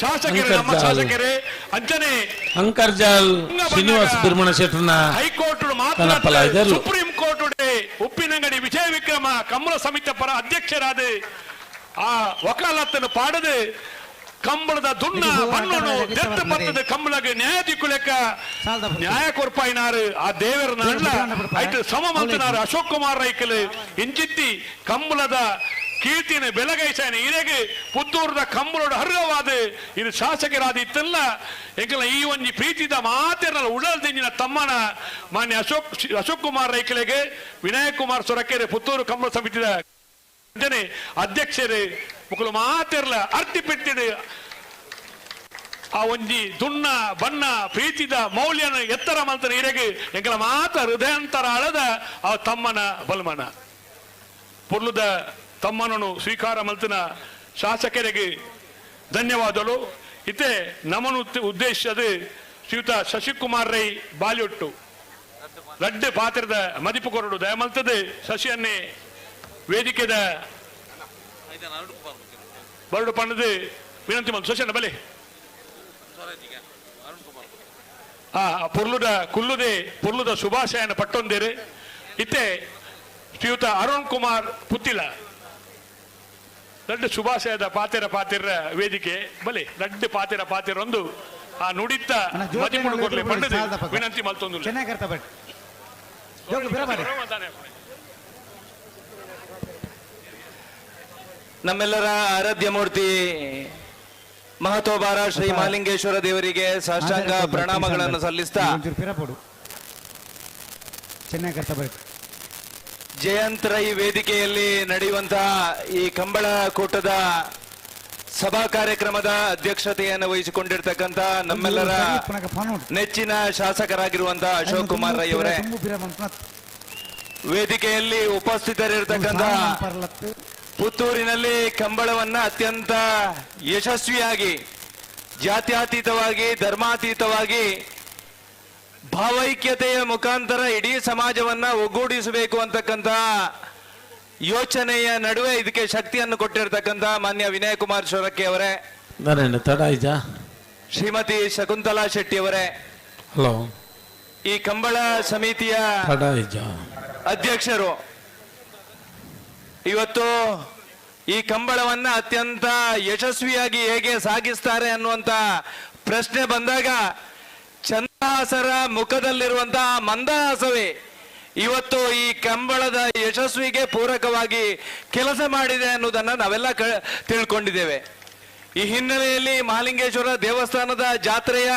ಶಾಸಕರು, ನಮ್ಮ ಶಾಸಕರೇ ಅಂಚನೆ ಅಂಕರ್ಜಾಲ್ ಶ್ರೀನಿವಾಸ ಬಿರ್ಮಣ ಶೆಟ್ಟರ್ನ ಹೈಕೋರ್ಟ್ ಮಾತ್ರ ಸುಪ್ರೀಂ ಕೋರ್ಟ್ ಉಪ್ಪಿನಂಗಡಿ ವಿಜಯ ವಿಕ್ರಮ ಕಂಬಳ ಸಮಿತಿ ಪರ ಅಧ್ಯಕ್ಷರಾದ ಆ ವಕಾಲತ್ತನ್ನು ಪಾಡದೆ ಕಂಬಳದ ದುಣ್ಣ ಬಣ್ಣನು ದೆತ್ತು ಬರ್ತದೆ ಕಂಬಳಗೆ ನ್ಯಾಯ ದಿಕ್ಕುಲೆಕ್ಕ ನ್ಯಾಯ ಕೊರ್ಪಾಯಿನಾರು ಆ ದೇವರ ನಡ್ಲ ಐಟು ಸಮ ಮಂತನಾರು ಅಶೋಕ್ ಕುಮಾರ್ ರೈಕಲ್ ಇಂಚಿತ್ತಿ ಕಂಬಳದ ಕೀರ್ತಿನ ಬೆಲಗೈಸಾನ ಇರೆಗೆ ಪುತ್ತೂರದ ಕಂಬಳೋಡ ಹರ್ಗವಾದ ಇದು ಶಾಸಕರಾದ ಇತ್ತಲ್ಲ ಎಂಕಲ ಈ ಒಂಜಿ ಪ್ರೀತಿದ ಮಾತೆರಲ್ಲ ಉಡಲ್ ದಿಂಜಿನ ತಮ್ಮನ ಮಾನ್ಯ ಅಶೋಕ್ ಕುಮಾರ್ ರೈಕಲೆಗೆ ವಿನಾಯಕ್ ಕುಮಾರ್ ಸೊರಕೆರೆ ಪುತ್ತೂರು ಕಂಬಳ ಸಮಿತಿದ ಅಧ್ಯಕ್ಷರೇ ಮುಕುಲು ಮಾತೆರ್ಲ ಅರ್ತಿ ಪಿಟ್ಟಿಡು ಆ ಒಂಜಿ ದುಣ್ಣ ಬಣ್ಣ ಪ್ರೀತಿದ ಮೌಲ್ಯನ ಎತ್ತರ ಮಲ್ತನ ಇರೆಗೆ ಎಂಕಲ ಮಾತ ಹೃದಯಾಂತರ ಅಳದ ಆ ತಮ್ಮನ ಬಲ್ಮನ ಪೊರ್ಲುದ ತಮ್ಮನನ್ನು ಸ್ವೀಕಾರ ಮಲ್ತನ ಶಾಸಕರಿಗೆ ಧನ್ಯವಾದಗಳು. ಇತ್ತೆ ನಮನು ಉದ್ದೇಶದ ಶ್ರೀಯುತ ಶಶಿಕುಮಾರ್ ರೈ ಬಾಲಿಯೊಟ್ಟು ಲಡ್ಡು ಪಾತ್ರದ ಮದಿಪು ಕೊರಡು ದಯಮಲ್ತದೆ ಶಶಿಯನ್ನೇ ವೇದಿಕೆದ ಬರಡು ಪಣ್ಣದು ವಿನಂತಿ ಮಂತು ಶಶಿಯನ್ನ ಬಲೆ ಆ ಪೊರ್ಲುದ ಕುಲ್ಲುದೆ ಪೊರ್ಲುದ ಶುಭಾಶಯನ ಪಟ್ಟೊಂದೇರು. ಇತ್ತೆ ಶ್ರೀಯುತ ಅರುಣ್ ಕುಮಾರ್ ಪುತ್ತಿಲ ಲಡ್ಡು ಶುಭಾಶಯದ ಪಾತೆರ ಪಾತೆರ ವೇದಿಕೆ ಬಲೆ ಲಡ್ಡು ಪಾತೆರ ಪಾತೆರೊಂದು ಆ ನುಡಿತ ಮದಿಪುಡು ಕೊರ್ಲೆ ಪಂಡದು ವಿನಂತಿ ಮಲ್ತೊಂದು. ನಮ್ಮೆಲ್ಲರ ಆರಾಧ್ಯ ಮೂರ್ತಿ ಮಹತೋಬಾರ ಶ್ರೀ ಮಹಾಲಿಂಗೇಶ್ವರ ದೇವರಿಗೆ ಸಾಷ್ಟಾಂಗ ಪ್ರಣಾಮಗಳನ್ನು ಸಲ್ಲಿಸ್ತಾ ಜಯಂತ್ ರೈ ವೇದಿಕೆಯಲ್ಲಿ ನಡೆಯುವಂತಹ ಈ ಕಂಬಳ ಕೂಟದ ಸಭಾ ಕಾರ್ಯಕ್ರಮದ ಅಧ್ಯಕ್ಷತೆಯನ್ನು ವಹಿಸಿಕೊಂಡಿರ್ತಕ್ಕಂಥ ನಮ್ಮೆಲ್ಲರ ನೆಚ್ಚಿನ ಶಾಸಕರಾಗಿರುವಂತಹ ಅಶೋಕ್ ಕುಮಾರ್ ರೈ ಅವರೇ, ವೇದಿಕೆಯಲ್ಲಿ ಉಪಸ್ಥಿತರಿರ್ತಕ್ಕಂಥ ಪುತ್ತೂರಿನಲ್ಲಿ ಕಂಬಳವನ್ನ ಅತ್ಯಂತ ಯಶಸ್ವಿಯಾಗಿ ಜಾತ್ಯತೀತವಾಗಿ ಧರ್ಮಾತೀತವಾಗಿ ಭಾವೈಕ್ಯತೆಯ ಮುಖಾಂತರ ಇಡೀ ಸಮಾಜವನ್ನ ಒಗ್ಗೂಡಿಸಬೇಕು ಅಂತಕ್ಕಂಥ ಯೋಚನೆಯ ನಡುವೆ ಇದಕ್ಕೆ ಶಕ್ತಿಯನ್ನು ಕೊಟ್ಟಿರ್ತಕ್ಕಂಥ ಮಾನ್ಯ ವಿನಯ್ ಕುಮಾರ್ ಸೊರಕೆ ಅವರೇ, ಶ್ರೀಮತಿ ಶಕುಂತಲಾ ಶೆಟ್ಟಿ ಅವರೇ, ಹಲೋ, ಈ ಕಂಬಳ ಸಮಿತಿಯ ಅಧ್ಯಕ್ಷರು, ಇವತ್ತು ಈ ಕಂಬಳವನ್ನ ಅತ್ಯಂತ ಯಶಸ್ವಿಯಾಗಿ ಹೇಗೆ ಸಾಗಿಸ್ತಾರೆ ಅನ್ನುವಂತ ಪ್ರಶ್ನೆ ಬಂದಾಗ ಚಂದ್ರಹಾಸರ ಮುಖದಲ್ಲಿರುವಂತಹ ಮಂದಹಾಸವೇ ಇವತ್ತು ಈ ಕಂಬಳದ ಯಶಸ್ವಿಗೆ ಪೂರಕವಾಗಿ ಕೆಲಸ ಮಾಡಿದೆ ಅನ್ನೋದನ್ನ ನಾವೆಲ್ಲ ತಿಳ್ಕೊಂಡಿದ್ದೇವೆ. ಈ ಹಿನ್ನೆಲೆಯಲ್ಲಿ ಮಹಾಲಿಂಗೇಶ್ವರ ದೇವಸ್ಥಾನದ ಜಾತ್ರೆಯ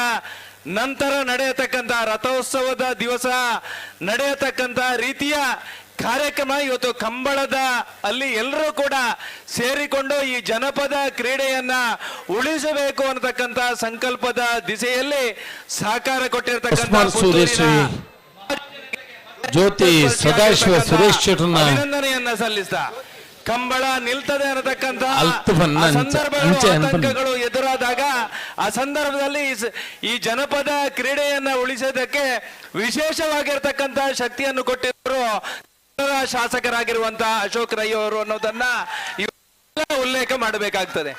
ನಂತರ ನಡೆಯತಕ್ಕಂತಹ ರಥೋತ್ಸವದ ದಿವಸ ನಡೆಯತಕ್ಕಂತಹ ರೀತಿಯ ಕಾರ್ಯಕ್ರಮ ಇವತ್ತು ಕಂಬಳದ ಅಲ್ಲಿ ಎಲ್ಲರೂ ಕೂಡ ಸೇರಿಕೊಂಡು ಈ ಜನಪದ ಕ್ರೀಡೆಯನ್ನ ಉಳಿಸಬೇಕು ಅನ್ನತಕ್ಕಂತ ಸಂಕಲ್ಪದ ದಿಸೆಯಲ್ಲಿ ಸಹಕಾರ ಕೊಟ್ಟಿರ್ತಕ್ಕಂಥ ಜ್ಯೋತಿ ಸದಾಶಿವ ಸುರೇಶ್ ಶೆಟ್ಟರ್ನ ಅಭಿನಂದನೆಯನ್ನ ಸಲ್ಲಿಸ್ತಾ ಕಂಬಳ ನಿಲ್ತದೆ ಅನ್ನತಕ್ಕಂತ ಸಂದರ್ಭಗಳು ಆತಂಕಗಳು ಎದುರಾದಾಗ ಆ ಸಂದರ್ಭದಲ್ಲಿ ಈ ಜನಪದ ಕ್ರೀಡೆಯನ್ನ ಉಳಿಸೋದಕ್ಕೆ ವಿಶೇಷವಾಗಿರ್ತಕ್ಕಂತ ಶಕ್ತಿಯನ್ನು ಕೊಟ್ಟಿದ್ರು ಶಾಸಕರಾಗಿರುವಂತಹ ಅಶೋಕ್ ರೈ ಅವರು ಅನ್ನೋದನ್ನ ಉಲ್ಲೇಖ ಮಾಡಬೇಕಾಗ್ತದೆ.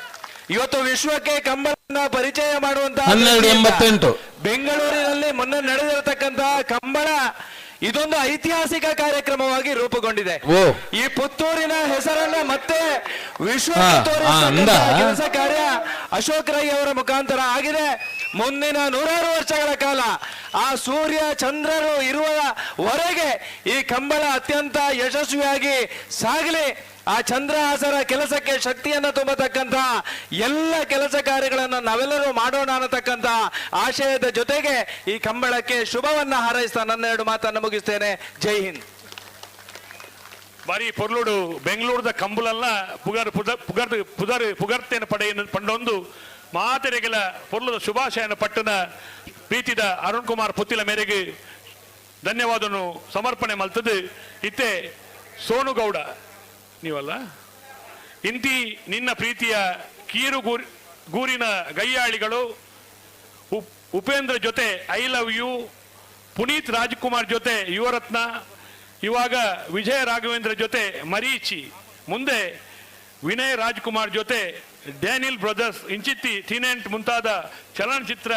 ಇವತ್ತು ವಿಶ್ವಕ್ಕೆ ಕಂಬಳನ್ನ ಪರಿಚಯ ಮಾಡುವಂತಹ 1288 ಬೆಂಗಳೂರಿನಲ್ಲಿ ಮೊನ್ನೆ ನಡೆದಿರತಕ್ಕಂತಹ ಕಂಬಳ ಇದೊಂದು ಐತಿಹಾಸಿಕ ಕಾರ್ಯಕ್ರಮವಾಗಿ ರೂಪುಗೊಂಡಿದೆ. ಈ ಪುತ್ತೂರಿನ ಹೆಸರನ್ನ ಮತ್ತೆ ವಿಶ್ವಕ್ಕೆ ತೋರಿಸತಕ್ಕಂತಹ ಕೆಲಸ ಕಾರ್ಯ ಅಶೋಕ್ ರೈ ಅವರ ಮುಖಾಂತರ ಆಗಿದೆ. ಮುಂದಿನ ನೂರಾರು ವರ್ಷಗಳ ಕಾಲ ಆ ಸೂರ್ಯ ಚಂದ್ರರು ಇರುವವರೆಗೆ ಈ ಕಂಬಳ ಅತ್ಯಂತ ಯಶಸ್ವಿಯಾಗಿ ಸಾಗಲಿ. ಆ ಚಂದ್ರಹಾಸರ ಕೆಲಸಕ್ಕೆ ಶಕ್ತಿಯನ್ನು ತುಂಬತಕ್ಕಂತ ಎಲ್ಲ ಕೆಲಸ ಕಾರ್ಯಗಳನ್ನು ನಾವೆಲ್ಲರೂ ಮಾಡೋಣ ಅನ್ನತಕ್ಕಂತ ಆಶಯದ ಜೊತೆಗೆ ಈ ಕಂಬಳಕ್ಕೆ ಶುಭವನ್ನ ಹಾರೈಸ್ತಾ ನನ್ನ ಎರಡು ಮಾತನ್ನು ಮುಗಿಸ್ತೇನೆ. ಜೈ ಹಿಂದ್. ಬಾರಿ ಪೊರ್ಲುಡು ಬೆಂಗಳೂರದ ಕಂಬುಲಲ್ಲ ಪುಗರ್ ಪುಗರ್ ಪುದರ್ ಪುಗರ್ತೇನ ಪಡೆಯನ್ನು ಪಂಡೊಂದು ಮಾತೆರೆಗೆಲ ಪೊರ್ಲುದ ಶುಭಾಶಯನ ಪಟ್ಟಣ ಪ್ರೀತಿದ ಅರುಣ್ ಕುಮಾರ್ ಪುತ್ತಿಲ ಮೇರೆಗೆ ಧನ್ಯವಾದನು ಸಮರ್ಪಣೆ ಮಲ್ತದ್ದು. ಇತ್ತೆ ಸೋನುಗೌಡ ನೀವಲ್ಲ ಇಂತಿ ನಿನ್ನ ಪ್ರೀತಿಯ ಕೀರು ಗೂರಿನ ಗಯ್ಯಾಳಿಗಳು ಉಪೇಂದ್ರ ಜೊತೆ I love you, Puneeth Rajkumar ಜೊತೆ ಯುವರತ್ನ, ಇವಾಗ ವಿಜಯ ರಾಘವೇಂದ್ರ ಜೊತೆ ಮರೀಚಿ, ಮುಂದೆ ವಿನಯ್ ರಾಜ್ಕುಮಾರ್ ಜೊತೆ ಡ್ಯಾನಿಲ್ ಬ್ರದರ್ಸ್ ಇಂಚಿತ್ತಿ ಥಿನೆಂಟ್ ಮುಂತಾದ ಚಲನಚಿತ್ರ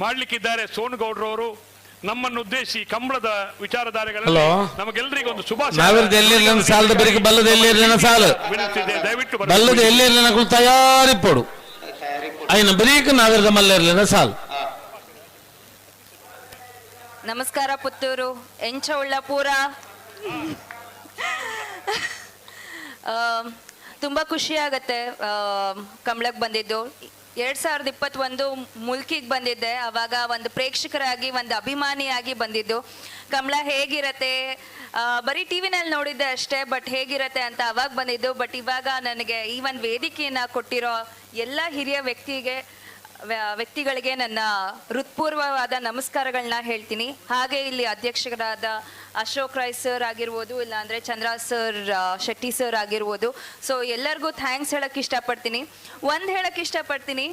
ಮಾಡಲಿಕ್ಕಿದ್ದಾರೆ ಸೋನುಗೌಡ್ರವರು. ನಮ್ಮನ್ನು ಉದ್ದೇಶಿಸಿ ಕಂಬಳದ ವಿಚಾರಧಾರೆಗಳಲ್ಲಿ ನಮಗೆಲ್ಲರಿಗೂ ಒಂದು ಶುಭಾಶಯ. ದಯವಿಟ್ಟು ಬಲ್ಲದ ಎಲ್ಲಿರ್ಲಿನ ತಯಾರಿಪ್ಪಡು ಐನ ಬರೀಕ್ ನಾವಿರದ ಮಲ್ಲೇರ್ಲಿನ ಸಾಲು. ನಮಸ್ಕಾರ ಪುತ್ತೂರು ಎಂಚ ಉಳ್ಳಪೂರ. ತುಂಬ ಖುಷಿಯಾಗತ್ತೆ ಕಂಬಳಕ್ಕೆ ಬಂದಿದ್ದು. 2021 ಮುಲ್ಕಿಗೆ ಬಂದಿದ್ದೆ. ಆವಾಗ ಒಂದು ಪ್ರೇಕ್ಷಕರಾಗಿ ಒಂದು ಅಭಿಮಾನಿಯಾಗಿ ಬಂದಿದ್ದು. ಕಂಬಳ ಹೇಗಿರತ್ತೆ ಬರೀ ಟಿ ವಿನಲ್ಲಿ ನೋಡಿದ್ದೆ ಅಷ್ಟೇ, ಬಟ್ ಹೇಗಿರತ್ತೆ ಅಂತ ಅವಾಗ ಬಂದಿದ್ದು. ಬಟ್ ಇವಾಗ ನನಗೆ ಈ ಒಂದು ವೇದಿಕೆಯನ್ನು ಕೊಟ್ಟಿರೋ ಎಲ್ಲ ಹಿರಿಯ ವ್ಯಕ್ತಿಗಳಿಗೆ ನನ್ನ ಹೃತ್ಪೂರ್ವವಾದ ನಮಸ್ಕಾರಗಳನ್ನ ಹೇಳ್ತೀನಿ. ಹಾಗೆ ಇಲ್ಲಿ ಅಧ್ಯಕ್ಷರಾದ ಅಶೋಕ್ ರಾಯ್ ಸರ್ ಆಗಿರ್ಬೋದು, ಇಲ್ಲಾಂದರೆ ಚಂದ್ರ ಸರ್, ಶೆಟ್ಟಿ ಸರ್ ಆಗಿರ್ಬೋದು, ಸೊ ಎಲ್ಲರಿಗೂ thanks ಹೇಳೋಕ್ಕೆ ಇಷ್ಟಪಡ್ತೀನಿ. ಒಂದು ಹೇಳೋಕ್ಕೆ ಇಷ್ಟಪಡ್ತೀನಿ,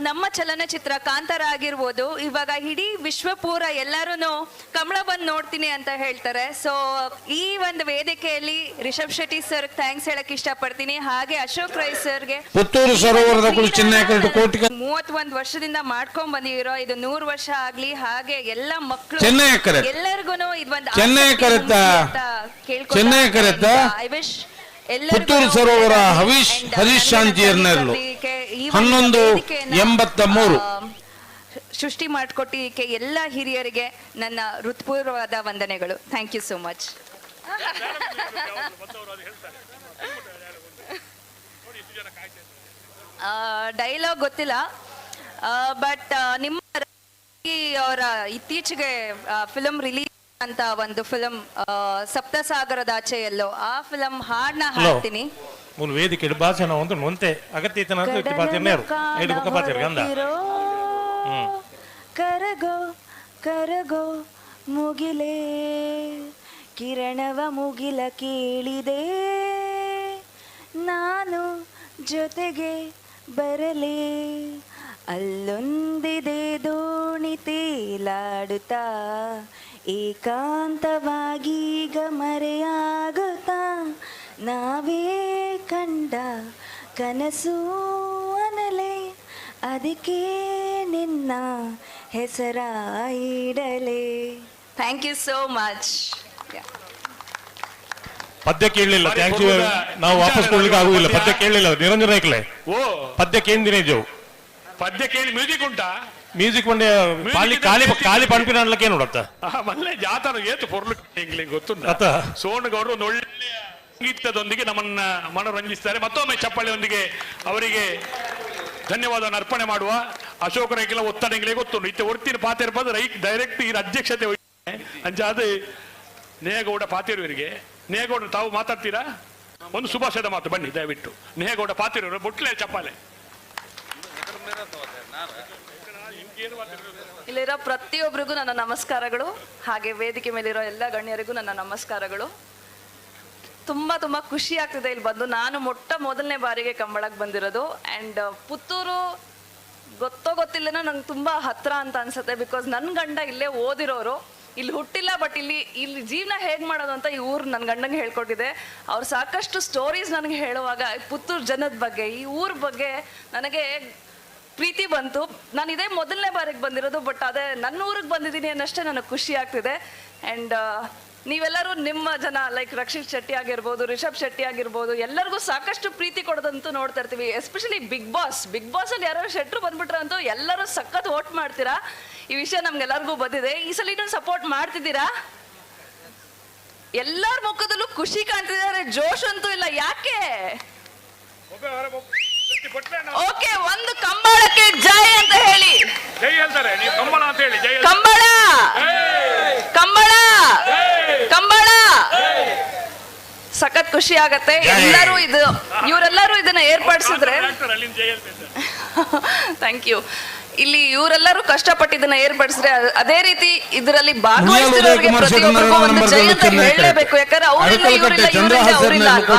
ನಮ್ಮ ಚಲನಚಿತ್ರ ಕಾಂತಾರ ಆಗಿರ್ಬೋದು, ಇವಾಗ ಇಡೀ ವಿಶ್ವಪೂರ ಎಲ್ಲರೂ ಕಂಬಳ ಬಂದು ನೋಡ್ತೀನಿ ಅಂತ ಹೇಳ್ತಾರೆ. ಸೊ ಈ ಒಂದು ವೇದಿಕೆಯಲ್ಲಿ ರಿಷಬ್ ಶೆಟ್ಟಿ ಸರ್ thanks ಹೇಳಕ್ ಇಷ್ಟಪಡ್ತೀನಿ. ಹಾಗೆ ಅಶೋಕ್ ರೈ ಸರ್ಗೆ. ಪುತ್ತೂರು ಸರೋವರದ 31 ವರ್ಷದಿಂದ ಮಾಡ್ಕೊಂಡ್ ಬಂದಿರೋ ಇದು 100 ವರ್ಷ ಆಗ್ಲಿ. ಹಾಗೆ ಎಲ್ಲ ಮಕ್ಕಳು ಎಲ್ಲರಿಗೂ ಇದೊಂದು ಪುತ್ತೂರು ಸರೋವರ ಹವೀಶ್ ಹರೀಶ್ ಶಾಂತಿಯರ್ನರ್ಲು 1183 ಸೃಷ್ಟಿ ಮಾಡಿಕೊಟ್ಟಿದ್ದಕ್ಕೆ ಎಲ್ಲ ಹಿರಿಯರಿಗೆ ನನ್ನ ಹೃತ್ಪೂರ್ವವಾದ ವಂದನೆಗಳು. Thank you so much. Dialogue ಗೊತ್ತಿಲ್ಲ, ಬಟ್ ನಿಮ್ಮ ಅವರ ಇತ್ತೀಚೆಗೆ ಫಿಲಮ್ ರಿಲೀಸ್ ಅಂತ ಒಂದು ಫಿಲಂ ಸಪ್ತಸಾಗರದಾಚೆ ಎಲ್ಲೋ, ಆ ಫಿಲಂ ಹಾಡ್ನ ಹಾಡ್ತೀನಿ. ಮೂಲ ವೇದಿಕೆ ಭಾಷಣ ಒಂದು ಒಂತೆ ಅಗತ್ಯ ಐದು ಬುಕ್ಕ ಪಾತ್ರ ಗಂಧ. ಕರಗೋ ಕರಗೋ ಮುಗಿಲೇ ಕಿರಣವ ಮುಗಿಲ ಕೇಳಿದೆ, ನಾನು ಜೊತೆಗೆ ಬರಲೇ, ಅಲ್ಲೊಂದಿದೆ ದೋಣಿ ತೇಲಾಡುತ್ತಾ, ಏಕಾಂತವಾಗೀಗ ಮರೆಯಾಗುತ್ತಾ, ನಾವೇ ಕಂಡ ಕನಸು ಅನಲೆ, ಅದಕ್ಕೆ ನಿನ್ನ ಹೆಸರ ಇಡಲೇ. Thank you so much. ಪದ್ಯ ಕೇಳಲಿಲ್ಲ, thank you. ನಾವು ವಾಪಸ್ ಕೊಡ್ಲಿಕ್ಕೆ ಆಗುದಿಲ್ಲ, ಪದ್ಯ ಕೇಳಲಿಲ್ಲ ನಿರಂಜನ ನಾಯ್ಕಲೆ. ಪದ್ಯ ಕೇಂದಿನ ಜೋ ಪದ್ಯ ಕೇಳಿ ಮ್ಯೂಸಿಕ್ ಉಂಟಾ? ಮ್ಯೂಸಿಕ್ ಒಂಡೆ ಪಾಲಿ ಖಾಲಿ ಖಾಲಿ ಪಂಪಿನ ಅನ್ಲಕ್ಕೆ ನೋಡತ್ತ ಮೊನ್ನೆ ಜಾತರ ಏತು ಪೊರ್ಲು ಗೊತ್ತು. ಸೋನಗೌಡರು ಒಂದು ಒಳ್ಳೆಯ ಸಂಗೀತದೊಂದಿಗೆ ನಮ್ಮನ್ನ ಮನೋರಂಜಿಸ್ತಾರೆ. ಮತ್ತೊಮ್ಮೆ ಚಪ್ಪಾಳೆಯೊಂದಿಗೆ ಅವರಿಗೆ ಧನ್ಯವಾದವನ್ನು ಅರ್ಪಣೆ ಮಾಡುವ. ಅಶೋಕ ರೈಕೆಲ್ಲ ಒತ್ತಡಂಗಿಲೆ ಗೊತ್ತು ಇತ್ತೆ ಒರ್ತಿನ ಪಾತಿರ್ಪದ ರೈಕ್ ಡೈರೆಕ್ಟ್ ಈ ಅಧ್ಯಕ್ಷತೆ ಅಂಚಾದ ನೇಹಗೌಡ ಪಾತಿರುವರಿಗೆ. ನೇಹಗೌಡ ತಾವು ಮಾತಾಡ್ತೀರಾ? ಒಂದು ಶುಭಾಶಯದ ಮಾತು ಬನ್ನಿ ದಯವಿಟ್ಟು. ನೇಹಗೌಡ ಪಾತಿರುವರು ಬೊಟ್ಲೆ ಚಪ್ಪಾಳೆ. ಇಲ್ಲಿರೋ ಪ್ರತಿಯೊಬ್ಬರಿಗೂ ನನ್ನ ನಮಸ್ಕಾರಗಳು, ಹಾಗೆ ವೇದಿಕೆ ಮೇಲಿರೋ ಎಲ್ಲ ಗಣ್ಯರಿಗೂ ನನ್ನ ನಮಸ್ಕಾರಗಳು. ತುಂಬ ತುಂಬ ಖುಷಿ ಆಗ್ತಿದೆ ಇಲ್ಲಿ ಬಂದು. ನಾನು ಮೊಟ್ಟ ಮೊದಲನೇ ಬಾರಿಗೆ ಕಂಬಳಕ್ಕೆ ಬಂದಿರೋದು. ಆ್ಯಂಡ್ ಪುತ್ತೂರು ಗೊತ್ತೋ ಗೊತ್ತಿಲ್ಲನೋ ನಂಗೆ ತುಂಬ ಹತ್ರ ಅಂತ ಅನ್ಸುತ್ತೆ, because ನನ್ನ ಗಂಡ ಇಲ್ಲೇ ಓದಿರೋರು, ಇಲ್ಲಿ ಹುಟ್ಟಿಲ್ಲ, ಬಟ್ ಇಲ್ಲಿ ಇಲ್ಲಿ ಜೀವನ ಹೇಗೆ ಮಾಡೋದು ಅಂತ ಈ ಊರು ನನ್ನ ಗಂಡಂಗೆ ಹೇಳ್ಕೊಟ್ಟಿದೆ. ಅವ್ರು ಸಾಕಷ್ಟು ಸ್ಟೋರೀಸ್ ನನಗೆ ಹೇಳುವಾಗ ಪುತ್ತೂರು ಜನದ ಬಗ್ಗೆ, ಈ ಊರ ಬಗ್ಗೆ ನನಗೆ ಪ್ರೀತಿ ಬಂತು. ನಾನು ಇದೇ ಮೊದಲನೇ ಬಾರಿಗೆ ಬಂದಿರೋದು, ಬಟ್ ಅದೇ ನನ್ನ ಊರಿಗೆ ಬಂದಿದ್ದೀನಿ ಅನ್ನಷ್ಟೇ ನನಗೆ ಖುಷಿ ಆಗ್ತಿದೆ. ಆ್ಯಂಡ್ ನೀವೆಲ್ಲರೂ ನಿಮ್ಮ ಜನ, ಲೈಕ್ ರಕ್ಷಿತ್ ಶೆಟ್ಟಿ ಆಗಿರ್ಬೋದು, ರಿಷಬ್ ಶೆಟ್ಟಿ ಆಗಿರ್ಬೋದು, ಎಲ್ಲರಿಗೂ ಸಾಕಷ್ಟು ಪ್ರೀತಿ ಕೊಡೋದಂತೂ ನೋಡ್ತಾ ಇರ್ತೀವಿ. ಎಸ್ಪೆಷಲಿ ಬಿಗ್ ಬಾಸ್, ಬಿಗ್ ಬಾಸಲ್ಲಿ ಯಾರೋ ಶೆಟ್ರು ಬಂದ್ಬಿಟ್ರೆ ಅಂತೂ ಎಲ್ಲರೂ ಸಖತ್ ವೋಟ್ ಮಾಡ್ತೀರಾ. ಈ ವಿಷಯ ನಮ್ಗೆಲ್ಲರಿಗೂ ಬಂದಿದೆ. ಈ ಸಲ ಇನ್ನೊಂದು ಸಪೋರ್ಟ್ ಮಾಡ್ತಿದ್ದೀರಾ? ಎಲ್ಲರ ಮುಖದಲ್ಲೂ ಖುಷಿ ಕಾಣ್ತಿದ್ದಾರೆ, ಜೋಶ್ ಅಂತೂ ಇಲ್ಲ. ಯಾಕೆ? ಓಕೆ, ಒಂದು ಕಂಬಳಕ್ಕೆ ಜೈ ಅಂತ ಹೇಳಿ. ಜೈ ಹೇಳ್ತಾರೆ, ನೀವು ಕಂಬಳ ಅಂತ ಹೇಳಿ. ಜೈ ಕಂಬಳ, ಕಂಬಳ, ಕಂಬಳ. ಸಖತ್ ಖುಷಿ ಆಗತ್ತೆ. ಎಲ್ಲರೂ ಇದು, ಇವರೆಲ್ಲರೂ ಇದನ್ನ ಏರ್ಪಡಿಸಿದ್ರೆ thank you. ಇಲ್ಲಿ ಇವರೆಲ್ಲರೂ ಕಷ್ಟಪಟ್ಟು ಇದನ್ನ ಏರ್ಪಡಿಸಿದ್ರೆ, ಅದೇ ರೀತಿ ಇದರಲ್ಲಿ ಭಾಗವಹಿಸಿರೋರಿಗೆ ಪ್ರತಿಯೊಬ್ಬರಿಗೂ ಒಂದು ಜೈ ಅಂತ ಹೇಳಲೇಬೇಕು. ಯಾಕಂದ್ರೆ ಅವರಿಲ್ಲ, ಇವರಿಲ್ಲ, ಇವರಿಲ್ಲ, ಅವರಿಲ್ಲ ಅಲ್ವಾ?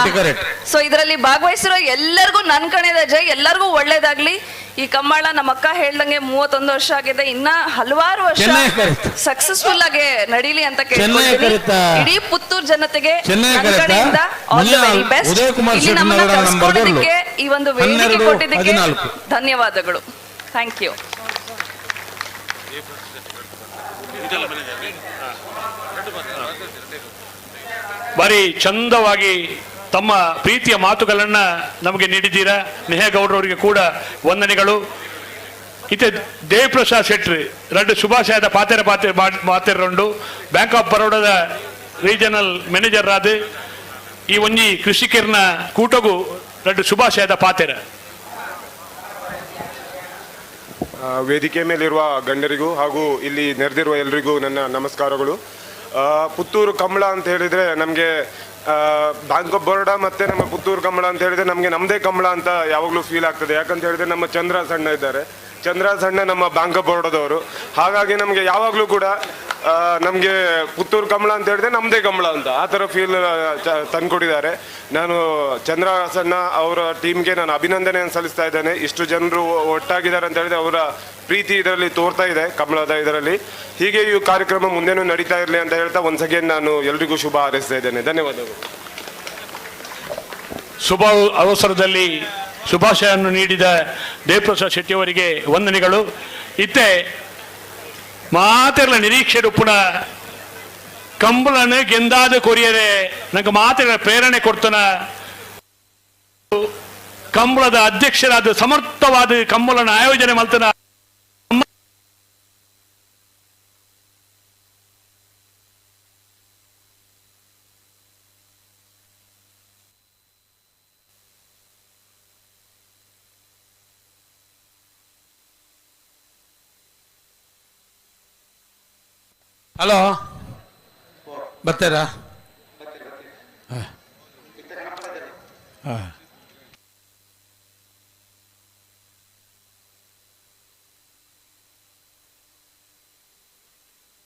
ಸೊ ಇದರಲ್ಲಿ ಭಾಗವಹಿಸಿರೋ ಎಲ್ಲರಿಗೂ ನನ್ನ ಕಡೆಯಿಂದ ಜೈ, ಎಲ್ಲರಿಗೂ ಒಳ್ಳೇದಾಗ್ಲಿ. ಈ ಕಂಬಳ ನಮ್ಮ ಅಕ್ಕ ಹೇಳ್ದಂಗೆ 31 ವರ್ಷ ಆಗಿದೆ, ಇನ್ನ ಹಲವಾರು ವರ್ಷ ಸಕ್ಸಸ್ಫುಲ್ ಆಗಿ ನಡೀಲಿ ಅಂತ ಕೇಳ್ಕೊಳ್ತೀನಿ. ಇಡೀ ಪುತ್ತೂರು ಜನತೆಗೆ ನನ್ನ ಕಡೆಯಿಂದ ಆಲ್ the very best. ಇಲ್ಲಿ ನಮ್ಮನ್ನ ಕರೆಸ್ಕೊಂಡಿದ್ದಕ್ಕೆ, ಈ ಒಂದು ವೇದಿಕೆ ಕೊಟ್ಟಿದ್ದಕ್ಕೆ ಧನ್ಯವಾದಗಳು. Thank you. ಬಾರಿ ಚಂದವಾಗಿ ತಮ್ಮ ಪ್ರೀತಿಯ ಮಾತುಗಳನ್ನ ನಮಗೆ ನೀಡಿದ್ದೀರಾ. ನೇಹಗೌಡರವರಿಗೆ ಕೂಡ ವಂದನೆಗಳು. ಇತ್ತೆ ದೇವಪ್ರಸಾದ್ ಶೆಟ್ಟಿ ರಡ್ಡು ಶುಭಾಶಯದ ಪಾತೆರ ಪಾತೆ ಮಾತೆರೊಂಡು ಬ್ಯಾಂಕ್ ಆಫ್ ಬರೋಡಾದ ರೀಜನಲ್ ಮ್ಯಾನೇಜರ್ ಆದ ಈ ಒಂಜಿ ಕೃಷಿಕರ್ನ ಕೂಟಗೂ ರಡ್ಡು ಶುಭಾಶಯದ ಪಾತೆರ. ವೇದಿಕೆ ಮೇಲಿರುವ ಗಣ್ಯರಿಗೂ ಹಾಗೂ ಇಲ್ಲಿ ನೆರೆದಿರುವ ಎಲ್ರಿಗೂ ನನ್ನ ನಮಸ್ಕಾರಗಳು. ಪುತ್ತೂರು ಕಂಬಳ ಅಂತ ಹೇಳಿದರೆ ನಮಗೆ ಬ್ಯಾಂಕ್ ಆಫ್ ಬರೋಡಾ ಮತ್ತು ನಮ್ಮ ಪುತ್ತೂರು ಕಂಬಳ ಅಂತ ಹೇಳಿದರೆ ನಮಗೆ ನಮ್ಮದೇ ಕಂಬಳ ಅಂತ ಯಾವಾಗಲೂ ಫೀಲ್ ಆಗ್ತದೆ. ಯಾಕಂತ ಹೇಳಿದರೆ ನಮ್ಮ ಚಂದ್ರ ಸಣ್ಣ ಇದ್ದಾರೆ, ಚಂದ್ರ ಸಣ್ಣ ನಮ್ಮ ಬ್ಯಾಂಕ್ ಆಫ್ ಬರೋಡಾದವರು. ಹಾಗಾಗಿ ನಮಗೆ ಯಾವಾಗಲೂ ಕೂಡ ನಮಗೆ ಪುತ್ತೂರು ಕಂಬಳ ಅಂತ ಹೇಳಿದ್ರೆ ನಮ್ಮದೇ ಕಂಬಳ ಅಂತ ಆ ಥರ ಫೀಲ್ ತಂದುಕೊಟ್ಟಿದ್ದಾರೆ. ನಾನು ಚಂದ್ರ ಸಣ್ಣ ಅವರ ಟೀಮ್ಗೆ ನಾನು ಅಭಿನಂದನೆಯನ್ನು ಸಲ್ಲಿಸ್ತಾ ಇದ್ದೇನೆ. ಇಷ್ಟು ಜನರು ಒಟ್ಟಾಗಿದ್ದಾರೆ ಅಂತ ಹೇಳಿದ್ರೆ ಅವರ ಪ್ರೀತಿ ಇದರಲ್ಲಿ ತೋರ್ತಾ ಇದೆ, ಕಂಬಳದ ಇದರಲ್ಲಿ. ಹೀಗೆ ಈ ಕಾರ್ಯಕ್ರಮ ಮುಂದೆನೂ ನಡೀತಾ ಇರಲಿ ಅಂತ ಹೇಳ್ತಾ ಒನ್ಸ್ ಅಗೇನ್ ನಾನು ಎಲ್ರಿಗೂ ಶುಭ ಹಾರೈಸ್ತಾ ಇದ್ದೇನೆ. ಧನ್ಯವಾದಗಳು. ಶುಭ ಅವಸರದಲ್ಲಿ ಶುಭಾಶಯವನ್ನು ನೀಡಿದ ದೇವಪ್ರಸಾದ್ ಶೆಟ್ಟಿಯವರಿಗೆ ವಂದನೆಗಳು. ಇತ್ತೆ ಮಾತೆಲ್ಲ ನಿರೀಕ್ಷೆ ಉಪ್ಪುನ ಕಂಬಳನ್ನು ಗೆಂದಾದ ಕೊರಿಯರೆ ನಂಗೆ ಮಾತೆಲ್ಲ ಪ್ರೇರಣೆ ಕೊಡ್ತನ ಕಂಬಳದ ಅಧ್ಯಕ್ಷರಾದ ಸಮರ್ಥವಾದ ಕಂಬಳನ ಆಯೋಜನೆ ಮಲ್ತನ ಹಲೋ, ಬರ್ತಾರಾ?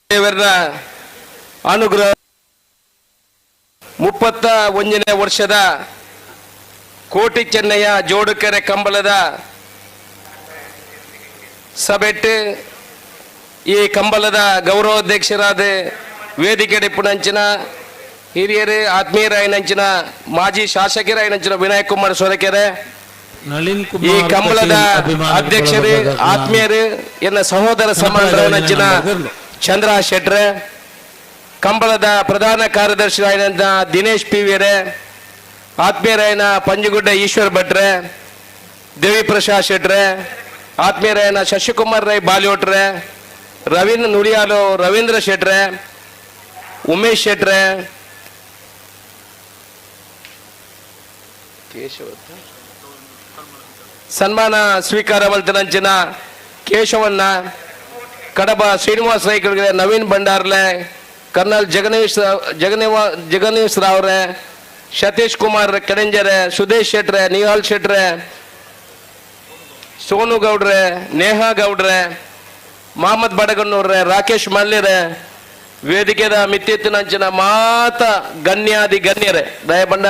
ದೇವರ ಅನುಗ್ರಹ 31ನೇ ವರ್ಷದ ಕೋಟಿ ಚೆನ್ನಯ್ಯ ಜೋಡುಕೆರೆ ಕಂಬಳದ ಸಭೆಟ್ಟು ಈ ಕಂಬಳದ ಗೌರವಾಧ್ಯಕ್ಷರಾದ ವೇದಿಕೆ ಡಿಪ್ಪುನಂಚಿನ ಹಿರಿಯರು ಆತ್ಮೀಯರಾಯನಂಚಿನ ಮಾಜಿ ಶಾಸಕರಾಯನಂಚಿನ ವಿನಾಯಕ್ ಕುಮಾರ್ ಸೊರಕೆರೆ, ನಳಿನ್ ಈ ಕುಮಾರ್ ಕಂಬಳದ ಕಟೀಲ್ ಅಧ್ಯಕ್ಷರು ಆತ್ಮೀಯರು ಎನ್ನ ಸಹೋದರ ಸಮಾನರನಂಚಿನ ಚಂದ್ರ ಶೆಟ್ರೆ, ಕಂಬಳದ ಪ್ರಧಾನ ಕಾರ್ಯದರ್ಶಿಯಾದಂಥ ದಿನೇಶ್ ಪಿ ವಿರೇ, ಆತ್ಮೀಯರಾಯನ ಪಂಜುಗುಡ್ಡ ಈಶ್ವರ್ ಭಟ್ರೆ, ದೇವಿ ಪ್ರಸಾದ್ ಶೆಟ್ರೆ, ಆತ್ಮೀಯರಾಯನ ಶಶಿಕುಮಾರ್ ರೈ ಬಾಲಿಯೋಟ್ರೆ, ರವೀಂದ್ರ ನುಡಿಯಾಲು ರವೀಂದ್ರ ಶೆಟ್ರೆ, ಉಮೇಶ್ ಶೆಟ್ರೆ, ಕೇಶವ ಸನ್ಮಾನ ಸ್ವೀಕಾರ ಮಲ್ತನಂಚಿನ ಕೇಶವಣ್ಣ, ಕಡಬ ಶ್ರೀನಿವಾಸ ರೈಗಳಿಗೆ ನವೀನ್ ಭಂಡಾರ್ಲೆ, ಕರ್ನಲ್ ಜಗನೀಶ್ ರಾವ್ರೆ, ಸತೀಶ್ ಕುಮಾರ್ ಕೆಡಂಜರೆ, ಸುದೇಶ್ ಶೆಟ್ರೆ, ನಿಹಾಲ್ ಶೆಟ್ರೆ, ಸೋನು ಗೌಡ್ರೆ, ನೇಹಾ ಗೌಡ್ರೆ, ಮಹಮ್ಮದ್ ಬಡಗನ್ನೂರ್ರೆ, ರಾಕೇಶ್ ಮಲ್ಲಿರೆ, ವೇದಿಕೆದ ಮಿತ್ತಿತ್ತಿನಂಚಿನ ಮಾತ ಗಣ್ಯಾದಿ ಗಣ್ಯರೇ, ದಯಬಂಡ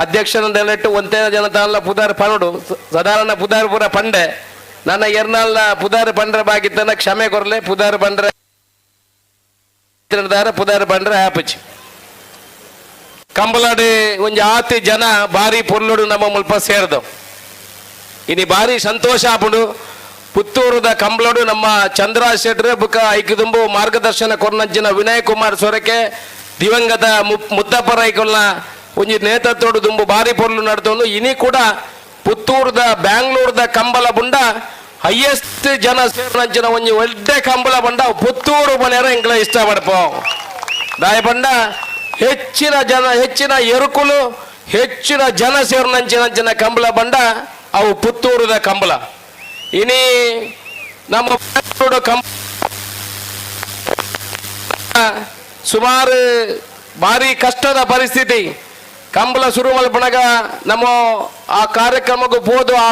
ಅಧ್ಯಕ್ಷನದಲ್ಲಿಟ್ಟು ಒಂದೇ ಜನತಾಲ್ಲ ಪುದಾರ್ ಪನೋಡು ಸಾಧಾರಣ ಪುದಾರ್ ಪುರ ಪಂಡೆ ನನ್ನ ಎರ್ನಾಲ್ನ ಪುದಾರ್ ಪಂಡ್ರೆ ಬಾಗಿತ್ತನ ಕ್ಷಮೆ ಕೊರಲೆ ಪುದಾರ್ ಪಂಡ್ರೆ ಪುದಾರ್ ಪಂಡ್ರೆ ಆಪಚಿ ಕಂಬಲಾಡಿ ಒಂಜಿ ಆತಿ ಜನ ಬಾರಿ ಪೊರ್ಲುಡು ನಮ್ಮ ಮುಲ್ಪ ಸೇರ್ದು ಇನಿ ಬಾರಿ ಸಂತೋಷ ಆಪುಂಡು. ಪುತ್ತೂರುದ ಕಂಬಳಡು ನಮ್ಮ ಚಂದ್ರ ಶೆಟ್ರೆ ಬುಕ್ಕ ಐಕಿದುಂಬು ಮಾರ್ಗದರ್ಶನ ಕೊರ್ನಂಚಿನ ವಿನಯ್ ಕುಮಾರ್ ಸೊರಕೆ ದಿವಂಗತ ಮುತ್ತಪ್ಪ ರೈಕೊಲ್ನ ಒಂಜಿ ನೇತೃತ್ವಡು ದುಂಬು ಬಾರಿ ಪೊರ್ಲು ನಡ್ತೊಂದು ಇನಿ ಕೂಡ ಪುತ್ತೂರುದ ಬ್ಯಾಂಗ್ಳೂರ್ದ ಕಂಬಳ ಬುಂಡ ಹೈಯೆಸ್ಟ್ ಜನ ಸೇರಿನಂಚಿನ ಒಂಜಿ ಒಡ್ಡೆ ಕಂಬಳ ಬಂಡ ಪುತ್ತೂರು ಮನೆಯರ ಎಂಗ್ಲ ಇಷ್ಟ ಪಡ್ಪೋ ದಾಯ ಬಂಡ ಹೆಚ್ಚಿನ ಜನ ಹೆಚ್ಚಿನ ಎರುಕುಲು ಹೆಚ್ಚಿನ ಜನ ಸೇರಿನಂಚಿನಂಚಿನ ಕಂಬಳ ಬಂಡ ಅವು ಪುತ್ತೂರುದ ಕಂಬಳ. ಇನಿ ನಮ್ಮ ಕಂಬ ಸುಮಾರು ಭಾರಿ ಕಷ್ಟದ ಪರಿಸ್ಥಿತಿ. ಕಂಬಳ ಶುರು ಮಲ್ಪನಗ ನಮ್ಮ ಆ ಕಾರ್ಯಕ್ರಮಕ್ಕೆ ಹೋದು ಆ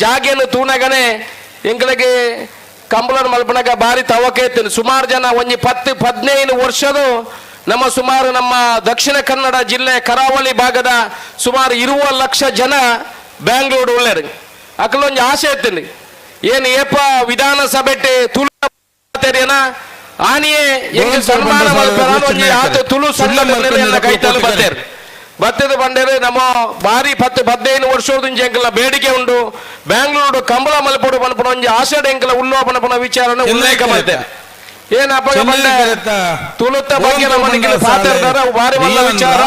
ಜಾಗೆಯನ್ನು ತೂನಗನೆ ಎಂಗಳಿಗೆ ಕಂಬಳ ಮಲ್ಪನಗ ಭಾರಿ ತವಕೆ ಇತ್ತು. ಸುಮಾರು ಜನ ಒಂಜಿ 10-15 ವರ್ಷದ ನಮ್ಮ ಸುಮಾರು ನಮ್ಮ ದಕ್ಷಿಣ ಕನ್ನಡ ಜಿಲ್ಲೆ ಕರಾವಳಿ ಭಾಗದ ಸುಮಾರು 20 ಲಕ್ಷ ಜನ ಬ್ಯಾಂಗ್ಳೂರು ಉಳ್ಳೇರು. ಅಕಲೊಂದು ಆಸೆ ಇತ್ತು ಏನು ಏಪ ವಿಧಾನಸಭೆ ತುಳು ಆನಿಯೇ ಸನ್ಮಾನ ತುಳು ಸಂಘ ಕೈತಲು ಬರ್ತೇರು ಬತ್ತದ ಬಂಡೇರು ನಮ್ಮ ಭಾರಿ 10-15 ವರ್ಷದ ಎಂಕಲ ಬೇಡಿಕೆ ಉಂಟು. ಬ್ಯಾಂಗ್ಳೂರು ಕಂಬಳ ಮಲ್ಪಡು ಪನ್ಪುನ ಒಂಜಿ ಆಸೆಡ್ ಎಂಕಲ ಉಲ್ಲೋ ಪನ್ಪುನ ವಿಚಾರನ ಉಲ್ಲೇಖ ಮಾಡ್ತೇವೆ. ಏನಪ್ಪ ತುಳುತ್ತ ಬಗ್ಗೆ ನಮ್ಮ ಪಾತ್ರ ಭಾರಿ ಮಲ್ಲ ವಿಚಾರ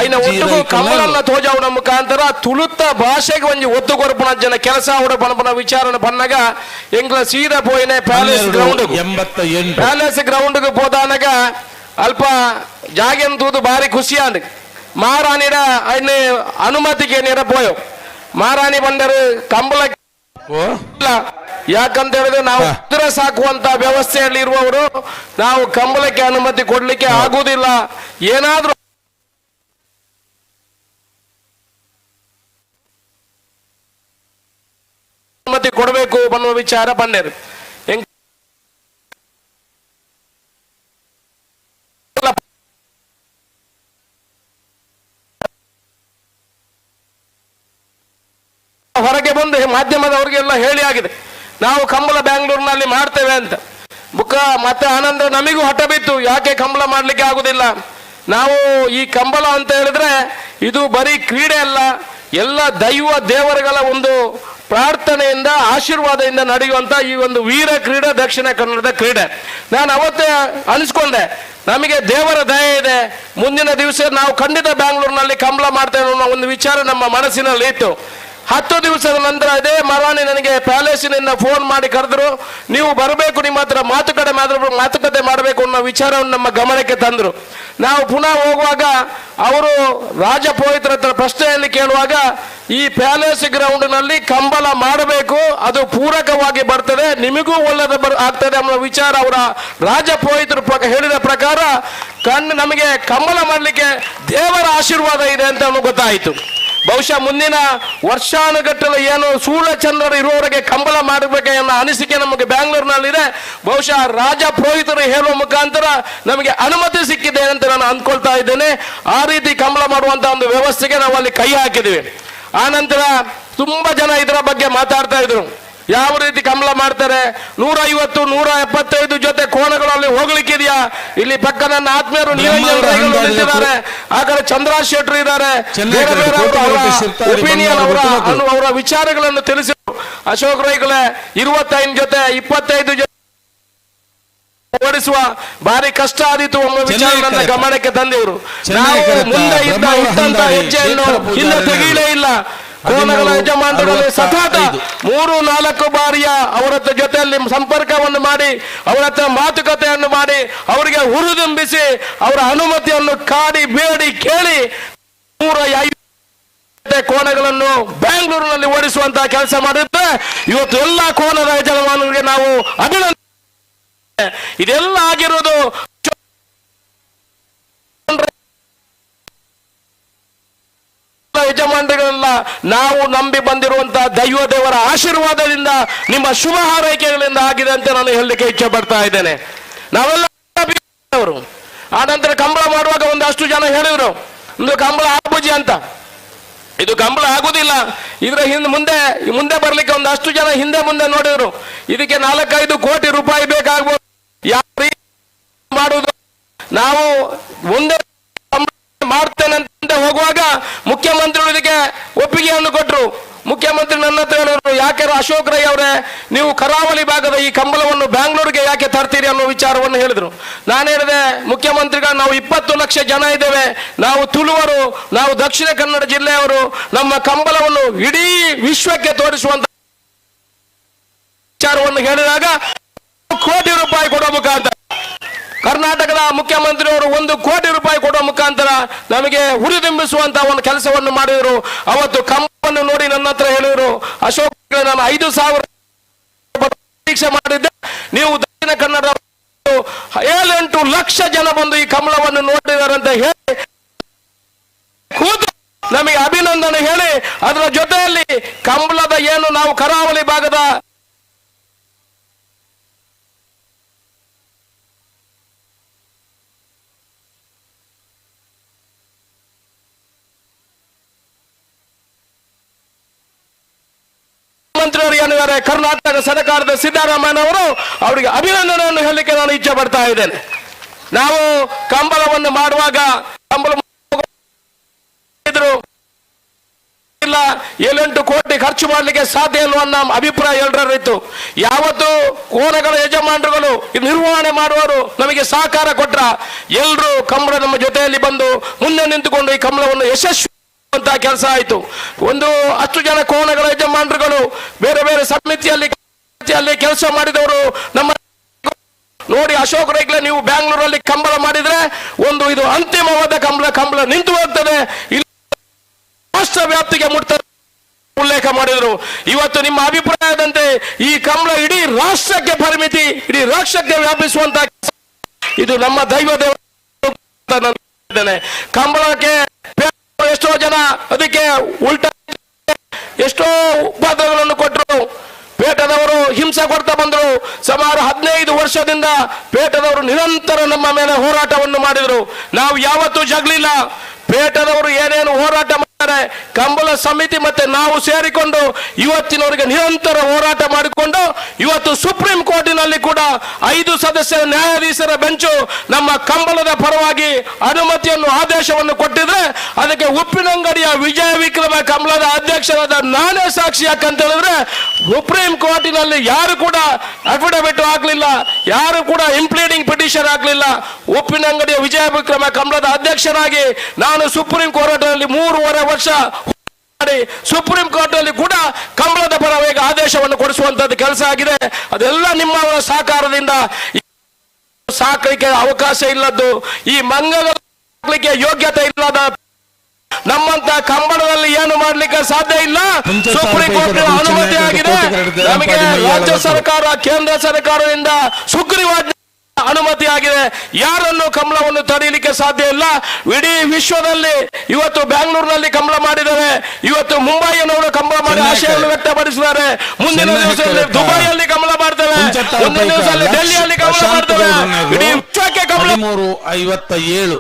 ಐನ ಒಟ್ಟಿಗೂ ಕಂಬಳನ್ನ ತೋಜಾವುನ ಮುಖಾಂತರ ತುಳುತ್ತ ಭಾಷೆಗೆ ಒಂಜಿ ಒತ್ತು ಕೊರಪುನ ಜನ ಕೆಲಸ ಅವಡ ಪನ್ಪುನ ವಿಚಾರನ ಬನ್ನಾಗ ಎಂಗ್ಲ ಸೀದಾ ಪೋಯಿನೆ palace ground 88 palace ground ಹೋದಾನಾಗ ಅಲ್ಪ ಜಾಗೆನ್ ತೂದು ಭಾರಿ ಖುಷಿ ಆಂಡ್ ಮಹಾರಾಣಿಡ ಐನ ಅನುಮತಿಗೆ ನೇರ ಪೋಯೋ ಮಹಾರಾಣಿ ಬಂದರು ಕಂಬಳ ಯಾಕಂತ ಹೇಳಿದ್ರೆ ನಾವು ಕುದುರೆ ಸಾಕುವಂತ ವ್ಯವಸ್ಥೆಯಲ್ಲಿ ಇರುವವರು, ನಾವು ಕಂಬಳಕ್ಕೆ ಅನುಮತಿ ಕೊಡ್ಲಿಕ್ಕೆ ಆಗುವುದಿಲ್ಲ. ಏನಾದ್ರೂ ಅನುಮತಿ ಕೊಡಬೇಕು ಅನ್ನುವ ವಿಚಾರ ಬಂದರು. ಹೊರಗೆ ಬಂದು ಮಾಧ್ಯಮದವರಿಗೆಲ್ಲ ಹೇಳಿ ಆಗಿದೆ ನಾವು ಕಂಬಳ ಬ್ಯಾಂಗ್ಳೂರಿನಲ್ಲಿ ಮಾಡ್ತೇವೆ ಅಂತ. ಬುಕ್ಕ ಮತ್ತೆ ಆನಂದ ನಮಿಗೂ ಹಠ ಬಿತ್ತು, ಯಾಕೆ ಕಂಬಳ ಮಾಡ್ಲಿಕ್ಕೆ ಆಗುದಿಲ್ಲ. ನಾವು ಈ ಕಂಬಳ ಅಂತ ಹೇಳಿದ್ರೆ ಇದು ಬರೀ ಕ್ರೀಡೆ ಅಲ್ಲ, ಎಲ್ಲ ದೈವ ದೇವರುಗಳ ಒಂದು ಪ್ರಾರ್ಥನೆಯಿಂದ ಆಶೀರ್ವಾದದಿಂದ ನಡೆಯುವಂತ ಈ ಒಂದು ವೀರ ಕ್ರೀಡೆ ದಕ್ಷಿಣ ಕನ್ನಡದ ಕ್ರೀಡೆ. ನಾನು ಅವತ್ತೇ ಅನಿಸ್ಕೊಂಡೆ ನಮಗೆ ದೇವರ ದಯೆ ಇದೆ, ಮುಂದಿನ ದಿವಸ ನಾವು ಖಂಡಿತ ಬ್ಯಾಂಗ್ಳೂರಿನಲ್ಲಿ ಕಂಬಳ ಮಾಡ್ತೇವೆ ಅನ್ನೋ ಒಂದು ವಿಚಾರ ನಮ್ಮ ಮನಸ್ಸಿನಲ್ಲಿ ಇತ್ತು. 10 ದಿವಸದ ನಂತರ ಅದೇ ಮರಾಣಿ ನನಗೆ ಪ್ಯಾಲೇಸಿನಿಂದ ಫೋನ್ ಮಾಡಿ ಕರೆದ್ರು, ನೀವು ಬರಬೇಕು, ನಿಮ್ಮ ಹತ್ರ ಮಾತುಕತೆ ಮಾಡಬೇಕು ಅನ್ನೋ ವಿಚಾರವನ್ನು ನಮ್ಮ ಗಮನಕ್ಕೆ ತಂದರು. ನಾವು ಪುನಃ ಹೋಗುವಾಗ ಅವರು ರಾಜಪುರೋಹಿತರ ಹತ್ರ ಪ್ರಶ್ನೆಯಲ್ಲಿ ಕೇಳುವಾಗ ಈ ಪ್ಯಾಲೇಸ್ ಗ್ರೌಂಡ್ನಲ್ಲಿ ಕಂಬಳ ಮಾಡಬೇಕು, ಅದು ಪೂರಕವಾಗಿ ಬರ್ತದೆ, ನಿಮಗೂ ಒಳ್ಳೆದ ಆಗ್ತದೆ ಅನ್ನೋ ವಿಚಾರ ಅವರ ರಾಜಪುರೋಹಿತರು ಹೇಳಿದ ಪ್ರಕಾರ ಕಣ್ಣು ನಮಗೆ ಕಂಬಳ ಮಾಡಲಿಕ್ಕೆ ದೇವರ ಆಶೀರ್ವಾದ ಇದೆ ಅಂತ ನಮಗೆ ಗೊತ್ತಾಯಿತು. ಬಹುಶಃ ಮುಂದಿನ ವರ್ಷಾನುಗಟ್ಟಲೆ ಏನು ಸೂರ್ಯಚಂದ್ರರು ಇರುವವರೆಗೆ ಕಂಬಳ ಮಾಡಬೇಕು ಅನ್ನೋ ಅನಿಸಿಕೆ ನಮಗೆ ಬ್ಯಾಂಗ್ಳೂರಿನಲ್ಲಿದೆ. ಬಹುಶಃ ರಾಜ ಪುರೋಹಿತರು ಹೇಳುವ ಮುಖಾಂತರ ನಮಗೆ ಅನುಮತಿ ಸಿಕ್ಕಿದೆ ಅಂತ ನಾನು ಅಂದ್ಕೊಳ್ತಾ ಇದ್ದೇನೆ. ಆ ರೀತಿ ಕಂಬಳ ಮಾಡುವಂತ ಒಂದು ವ್ಯವಸ್ಥೆಗೆ ನಾವು ಅಲ್ಲಿ ಕೈ ಹಾಕಿದ್ದೀವಿ. ಆ ನಂತರ ತುಂಬಾ ಜನ ಇದರ ಬಗ್ಗೆ ಮಾತಾಡ್ತಾ ಇದ್ರು, ಯಾವ ರೀತಿ ಕಂಬಳ ಮಾಡ್ತಾರೆ, 150 175 ಜೊತೆ ಕೋಣಗಳಲ್ಲಿ ಹೋಗ್ಲಿಕ್ಕಿದೆಯಾ? ಇಲ್ಲಿ ಪಕ್ಕ ನನ್ನ ಆತ್ಮೀಯರು ನಿರಂಜನ್ ರೈಗಳು ನಿಂತಿದ್ದಾರೆ, ಆ ಕಡೆ ಚಂದ್ರ ಶೆಟ್ರು ಇದ್ದಾರೆ, ಬೇರೆ ಬೇರೆ ಒಪಿನಿಯನ್ ಅವರ ವಿಚಾರಗಳನ್ನು ತಿಳಿಸಿದ್ರು. ಅಶೋಕ್ ರೈಗಳೇ 25 ಜೊತೆ 25 ಜೊತೆ ಓಡಿಸುವ ಭಾರಿ ಕಷ್ಟ ಆದೀತು ಅನ್ನೋ ವಿಚಾರ ನನ್ನ ಗಮನಕ್ಕೆ ತಂದಿದ್ರು. ನಾವು ಮುಂದೆ ಇದ್ದ ಇದ್ದಂತ ಹೆಜ್ಜೆಯನ್ನು ಹಿಂದೆ ತೆಗೆಯಲೇ ಇಲ್ಲ. ಕೋನಗಳ ಯಜಮಾನರಲ್ಲಿ ಸತತ 3-4 ಬಾರಿಯ ಅವರ ಜೊತೆಯಲ್ಲಿ ಸಂಪರ್ಕವನ್ನು ಮಾಡಿ, ಅವರ ಹತ್ರ ಮಾತುಕತೆಯನ್ನು ಮಾಡಿ, ಅವರಿಗೆ ಹುರಿದುಂಬಿಸಿ ಅವರ ಅನುಮತಿಯನ್ನು ಕಾಡಿ ಬೇಡಿ ಕೇಳಿ 150 ಕೋಣಗಳನ್ನು ಬ್ಯಾಂಗ್ಳೂರಿನಲ್ಲಿ ಓಡಿಸುವಂತಹ ಕೆಲಸ ಮಾಡಿದ್ರೆ ಇವತ್ತು ಎಲ್ಲ ಕೋನದ ಯಜಮಾನರಿಗೆ ನಾವು ಅಭಿನಂದನೆ. ಇದೆಲ್ಲ ಆಗಿರುವುದು ಯಜಮಾನರುಗಳೆಲ್ಲ ನಾವು ನಂಬಿ ಬಂದಿರುವಂತಹ ದೈವ ದೇವರ ಆಶೀರ್ವಾದದಿಂದ, ನಿಮ್ಮ ಶುಭ ಹಾರೈಕೆಗಳಿಂದ ಆಗಿದೆ ಅಂತ ನಾನು ಹೇಳಲಿಕ್ಕೆ ಇಚ್ಛೆ ಪಡ್ತಾ ಇದ್ದೇನೆ. ನಾವೆಲ್ಲ ಅವರು ಆ ನಂತರ ಕಂಬಳ ಮಾಡುವಾಗ ಒಂದಷ್ಟು ಜನ ಹೇಳಿದ್ರು, ಒಂದು ಕಂಬಳ ಆಬುಜಿ ಅಂತ, ಇದು ಕಂಬಳ ಆಗುದಿಲ್ಲ, ಇದರ ಹಿಂದೆ ಮುಂದೆ ಮುಂದೆ ಬರ್ಲಿಕ್ಕೆ ಒಂದಷ್ಟು ಜನ ಹಿಂದೆ ಮುಂದೆ ನೋಡಿದ್ರು, ಇದಕ್ಕೆ 4-5 ಕೋಟಿ ರೂಪಾಯಿ ಬೇಕಾಗ್ಬೋದು, ಯಾವ ರೀತಿ ಮಾಡುವುದು, ನಾವು ಮುಂದೆ ಮಾಡ್ತೇನೆ ಅಂತ ಹೋಗುವಾಗ ಮುಖ್ಯಮಂತ್ರಿಗಳು ಇದಕ್ಕೆ ಒಪ್ಪಿಗೆಯನ್ನು ಕೊಟ್ಟರು. ಮುಖ್ಯಮಂತ್ರಿ ನನ್ನ ಹತ್ರ ಹೇಳಿದ್ರು, ಯಾಕೆ ಅಶೋಕ್ ರೈ ಅವರೇ ನೀವು ಕರಾವಳಿ ಭಾಗದ ಈ ಕಂಬಳವನ್ನು ಬ್ಯಾಂಗ್ಳೂರಿಗೆ ಯಾಕೆ ತರ್ತೀರಿ ಅನ್ನೋ ವಿಚಾರವನ್ನು ಹೇಳಿದ್ರು. ನಾನು ಹೇಳಿದೆ, ಮುಖ್ಯಮಂತ್ರಿಗಳು ನಾವು 20 ಲಕ್ಷ ಜನ ಇದ್ದೇವೆ, ನಾವು ತುಳುವರು, ನಾವು ದಕ್ಷಿಣ ಕನ್ನಡ ಜಿಲ್ಲೆಯವರು, ನಮ್ಮ ಕಂಬಳವನ್ನು ಇಡೀ ವಿಶ್ವಕ್ಕೆ ತೋರಿಸುವಂತ ವಿಚಾರವನ್ನು ಹೇಳಿದಾಗ ಕೋಟಿ ರೂಪಾಯಿ ಕೊಡುವ ಮುಖಾಂತರ ಕರ್ನಾಟಕದ ಮುಖ್ಯಮಂತ್ರಿಯವರು 1 ಕೋಟಿ ರೂಪಾಯಿ ಕೊಡುವ ಮುಖಾಂತರ ನಮಗೆ ಹುರಿದುಂಬಿಸುವಂತಹ ಒಂದು ಕೆಲಸವನ್ನು ಮಾಡಿದರು. ಅವತ್ತು ಕಂಬವನ್ನು ನೋಡಿ ನನ್ನ ಹತ್ರ ಹೇಳಿದರು, ಅಶೋಕ್ ನಾನು 5,000 ನಿರೀಕ್ಷೆ ಮಾಡಿದ್ದೆ, ನೀವು ದಕ್ಷಿಣ ಕನ್ನಡ 7-8 ಲಕ್ಷ ಜನ ಬಂದು ಈ ಕಂಬಳವನ್ನು ನೋಡಿದ್ದಾರೆ ಅಂತ ಹೇಳಿ ಕೂತು ನಮಗೆ ಅಭಿನಂದನೆ ಹೇಳಿ, ಅದರ ಜೊತೆಯಲ್ಲಿ ಕಂಬಳದ ಏನು ನಾವು ಕರಾವಳಿ ಭಾಗದ ಮಂತ್ರಿಯವರು ಏನಿದ್ದಾರೆ ಕರ್ನಾಟಕ ಸರ್ಕಾರದ ಸಿದ್ದರಾಮಯ್ಯನವರು, ಅವರಿಗೆ ಅಭಿನಂದನೆಯನ್ನು ಹೇಳಲಿಕ್ಕೆ ನಾನು ಇಚ್ಛೆ ಪಡ್ತಾ ಇದ್ದೇನೆ. ನಾವು ಕಂಬಳವನ್ನು ಮಾಡುವಾಗ ಕಂಬಳ ಇಲ್ಲ 7-8 ಕೋಟಿ ಖರ್ಚು ಮಾಡಲಿಕ್ಕೆ ಸಾಧ್ಯ ಇಲ್ವ ಅನ್ನೋ ಅಭಿಪ್ರಾಯ ಎಲ್ಲರಿತ್ತು. ಯಾವತ್ತು ಕೋನಗಳ ಯಜಮಾನರುಗಳು ನಿರ್ವಹಣೆ ಮಾಡುವವರು ನಮಗೆ ಸಹಕಾರ ಕೊಟ್ರ ಎಲ್ಲರೂ ಕಂಬಳ ನಮ್ಮ ಜೊತೆಯಲ್ಲಿ ಬಂದು ಮುಂದೆ ನಿಂತುಕೊಂಡು ಈ ಕಂಬಳವನ್ನು ಯಶಸ್ವಿ ಅಂತ ಕೆಲಸ ಆಯಿತು. ಒಂದು 10 ಜನ ಕೋಣಗಳ ಯಜಮಾನರುಗಳು ಬೇರೆ ಬೇರೆ ಸಮಿತಿಯಲ್ಲಿ ಕೆಲಸ ಮಾಡಿದವರು ನಮ್ಮ ನೋಡಿ, ಅಶೋಕ್ ರೈಗ್ಲೆ ನೀವು ಬ್ಯಾಂಗ್ಳೂರಲ್ಲಿ ಕಂಬಳ ಮಾಡಿದ್ರೆ ಒಂದು ಇದು ಅಂತಿಮವಾದ ಕಂಬಳ ನಿಂತು ಹೋಗ್ತದೆ, ಇಲ್ಲಿ ರಾಷ್ಟ್ರ ವ್ಯಾಪ್ತಿಗೆ ಮುಟ್ತದೆ ಉಲ್ಲೇಖ ಮಾಡಿದರು. ಇವತ್ತು ನಿಮ್ಮ ಅಭಿಪ್ರಾಯದಂತೆ ಈ ಕಂಬಳ ಇಡೀ ರಾಷ್ಟ್ರಕ್ಕೆ ಪರಿಮಿತಿ, ಇಡೀ ರಾಷ್ಟ್ರಕ್ಕೆ ವ್ಯಾಪಿಸುವಂತ ಇದು ನಮ್ಮ ದೈವ ದೇವ. ಕಂಬಳಕ್ಕೆ ಎಷ್ಟೋ ಜನ ಅದಕ್ಕೆ ಉಲ್ಟಾ ಎಷ್ಟೋ ಉಪದ್ರವಗಳನ್ನು ಕೊಟ್ಟರು. ಪೇಟದವರು ಹಿಂಸೆ ಕೊಡ್ತಾ ಬಂದರು. ಸುಮಾರು 15 ವರ್ಷದಿಂದ ಪೇಟದವರು ನಿರಂತರ ನಮ್ಮ ಮೇಲೆ ಹೋರಾಟವನ್ನು ಮಾಡಿದರು. ನಾವು ಯಾವತ್ತೂ ಜಗಲಿಲ್ಲ. ಪೇಟದವರು ಏನೇನು ಹೋರಾಟ ಮಾಡ್ತಾರೆ, ಕಂಬಳ ಸಮಿತಿ ಮತ್ತೆ ನಾವು ಸೇರಿಕೊಂಡು ಇವತ್ತಿನವರಿಗೆ ನಿರಂತರ ಹೋರಾಟ ಮಾಡಿಕೊಂಡು ಇವತ್ತು ಸುಪ್ರೀಂ ಕೋರ್ಟಿನಲ್ಲಿ ಕೂಡ 5 ಸದಸ್ಯರ ನ್ಯಾಯಾಧೀಶರ ಬೆಂಚು ನಮ್ಮ ಕಂಬಳದ ಪರವಾಗಿ ಅನುಮತಿಯನ್ನು ಆದೇಶವನ್ನು ಕೊಟ್ಟಿದ್ರೆ ಅದಕ್ಕೆ ಉಪ್ಪಿನಂಗಡಿಯ ವಿಜಯ ವಿಕ್ರಮ ಕಂಬಳದ ಅಧ್ಯಕ್ಷರಾದ ನಾನೇ ಸಾಕ್ಷಿ. ಯಾಕಂತ ಹೇಳಿದ್ರೆ ಸುಪ್ರೀಂ ಕೋರ್ಟಿನಲ್ಲಿ ಯಾರು ಕೂಡ ಅಫಿಡವಿಟ್ ಹಾಕ್ಲಿಲ್ಲ, ಯಾರು ಕೂಡ ಇಂಪ್ಲೀಡಿಂಗ್ ಪಿಟಿಷನ್ ಹಾಕ್ಲಿಲ್ಲ. ಉಪ್ಪಿನಂಗಡಿಯ ವಿಜಯ ವಿಕ್ರಮ ಕಂಬಳದ ಅಧ್ಯಕ್ಷರಾಗಿ ನಾನು ಸುಪ್ರೀಂ ಕೋರ್ಟ್ ಅಲ್ಲಿ 3.5 ವರ್ಷ ಮಾಡಿ ಸುಪ್ರೀಂ ಕೋರ್ಟ್ ಅಲ್ಲಿ ಕೂಡ ಕಂಬಳದ ಪರವಾಗಿ ಆದೇಶವನ್ನು ಕೊಡಿಸುವಂತದ್ದು ಕೆಲಸ ಆಗಿದೆ. ಅದೆಲ್ಲ ನಿಮ್ಮ ಸಹಕಾರದಿಂದ. ಸಾಕಲಿಕ್ಕೆ ಅವಕಾಶ ಇಲ್ಲದ್ದು ಈ ಮಂಗಗಳ ಹಾಕ್ಲಿಕ್ಕೆ ಯೋಗ್ಯತೆ ಇಲ್ಲದ ನಮ್ಮಂತ ಕಂಬಳದಲ್ಲಿ ಏನು ಮಾಡ್ಲಿಕ್ಕೆ ಸಾಧ್ಯ ಇಲ್ಲ. ಸುಪ್ರೀಂ ಕೋರ್ಟ್ ಅನುಮತಿ ಆಗಿದೆ ನಮಗೆ, ರಾಜ್ಯ ಸರ್ಕಾರ ಕೇಂದ್ರ ಸರ್ಕಾರದಿಂದ ಸುಗ್ರೀವಾಜ್ಞೆ ಅನುಮತಿ ಆಗಿದೆ. ಯಾರನ್ನು ಕಂಬಳವನ್ನು ತಡೆಯಲಿಕ್ಕೆ ಸಾಧ್ಯ ಇಲ್ಲ. ಇಡೀ ವಿಶ್ವದಲ್ಲಿ ಇವತ್ತು ಬ್ಯಾಂಗ್ಳೂರಿನಲ್ಲಿ ಕಂಬಳ ಮಾಡಿದ್ದಾರೆ, ಇವತ್ತು ಮುಂಬೈನವರು ಕಂಬಳ ಮಾಡಿ ಆಶಯವನ್ನು ವ್ಯಕ್ತಪಡಿಸಿದ್ದಾರೆ. ಮುಂದಿನ ದಿವಸದಲ್ಲಿ ದುಬೈಯಲ್ಲಿ ಕಂಬಳ ಮಾಡ್ತೇವೆ, ಮುಂದಿನ ದಿವಸದಲ್ಲಿ ಡೆಲ್ಲಿಯಲ್ಲಿ ಕಂಬಳ ಮಾಡ್ತೇವೆ, ಇಡೀ ವಿಶ್ವಕ್ಕೆ ಕಂಬಳ. 13:57.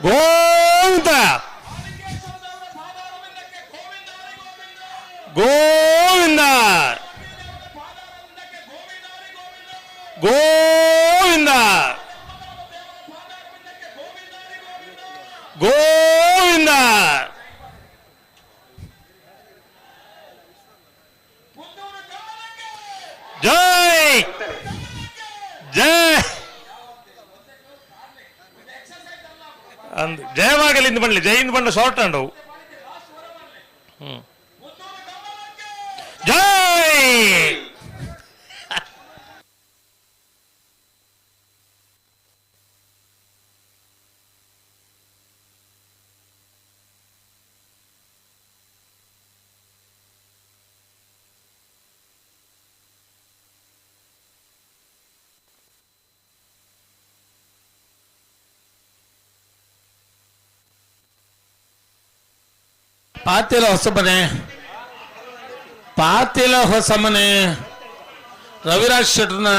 ಗೋವಿಂದ ಗೋವಿಂದ ಗೋವಿಂದ ಗೋವಿಂದ. ಜೈ ಜೈ ಅಂದ್ ಜಯವಾಗಲಿಂದ ಬಂಡ್ಲಿ ಜೈಯಿಂದ ಬಂಡ ಶಾರ್ಟ್ ಅಂಡವು. ಜೈ. ಪಾತಿಲ ಹೊಸಮನೆ, ಪಾತಿಲ ಹೊಸಮನೆ ರವಿರಾಜ್ ಶೆಟ್ಟರ್ನ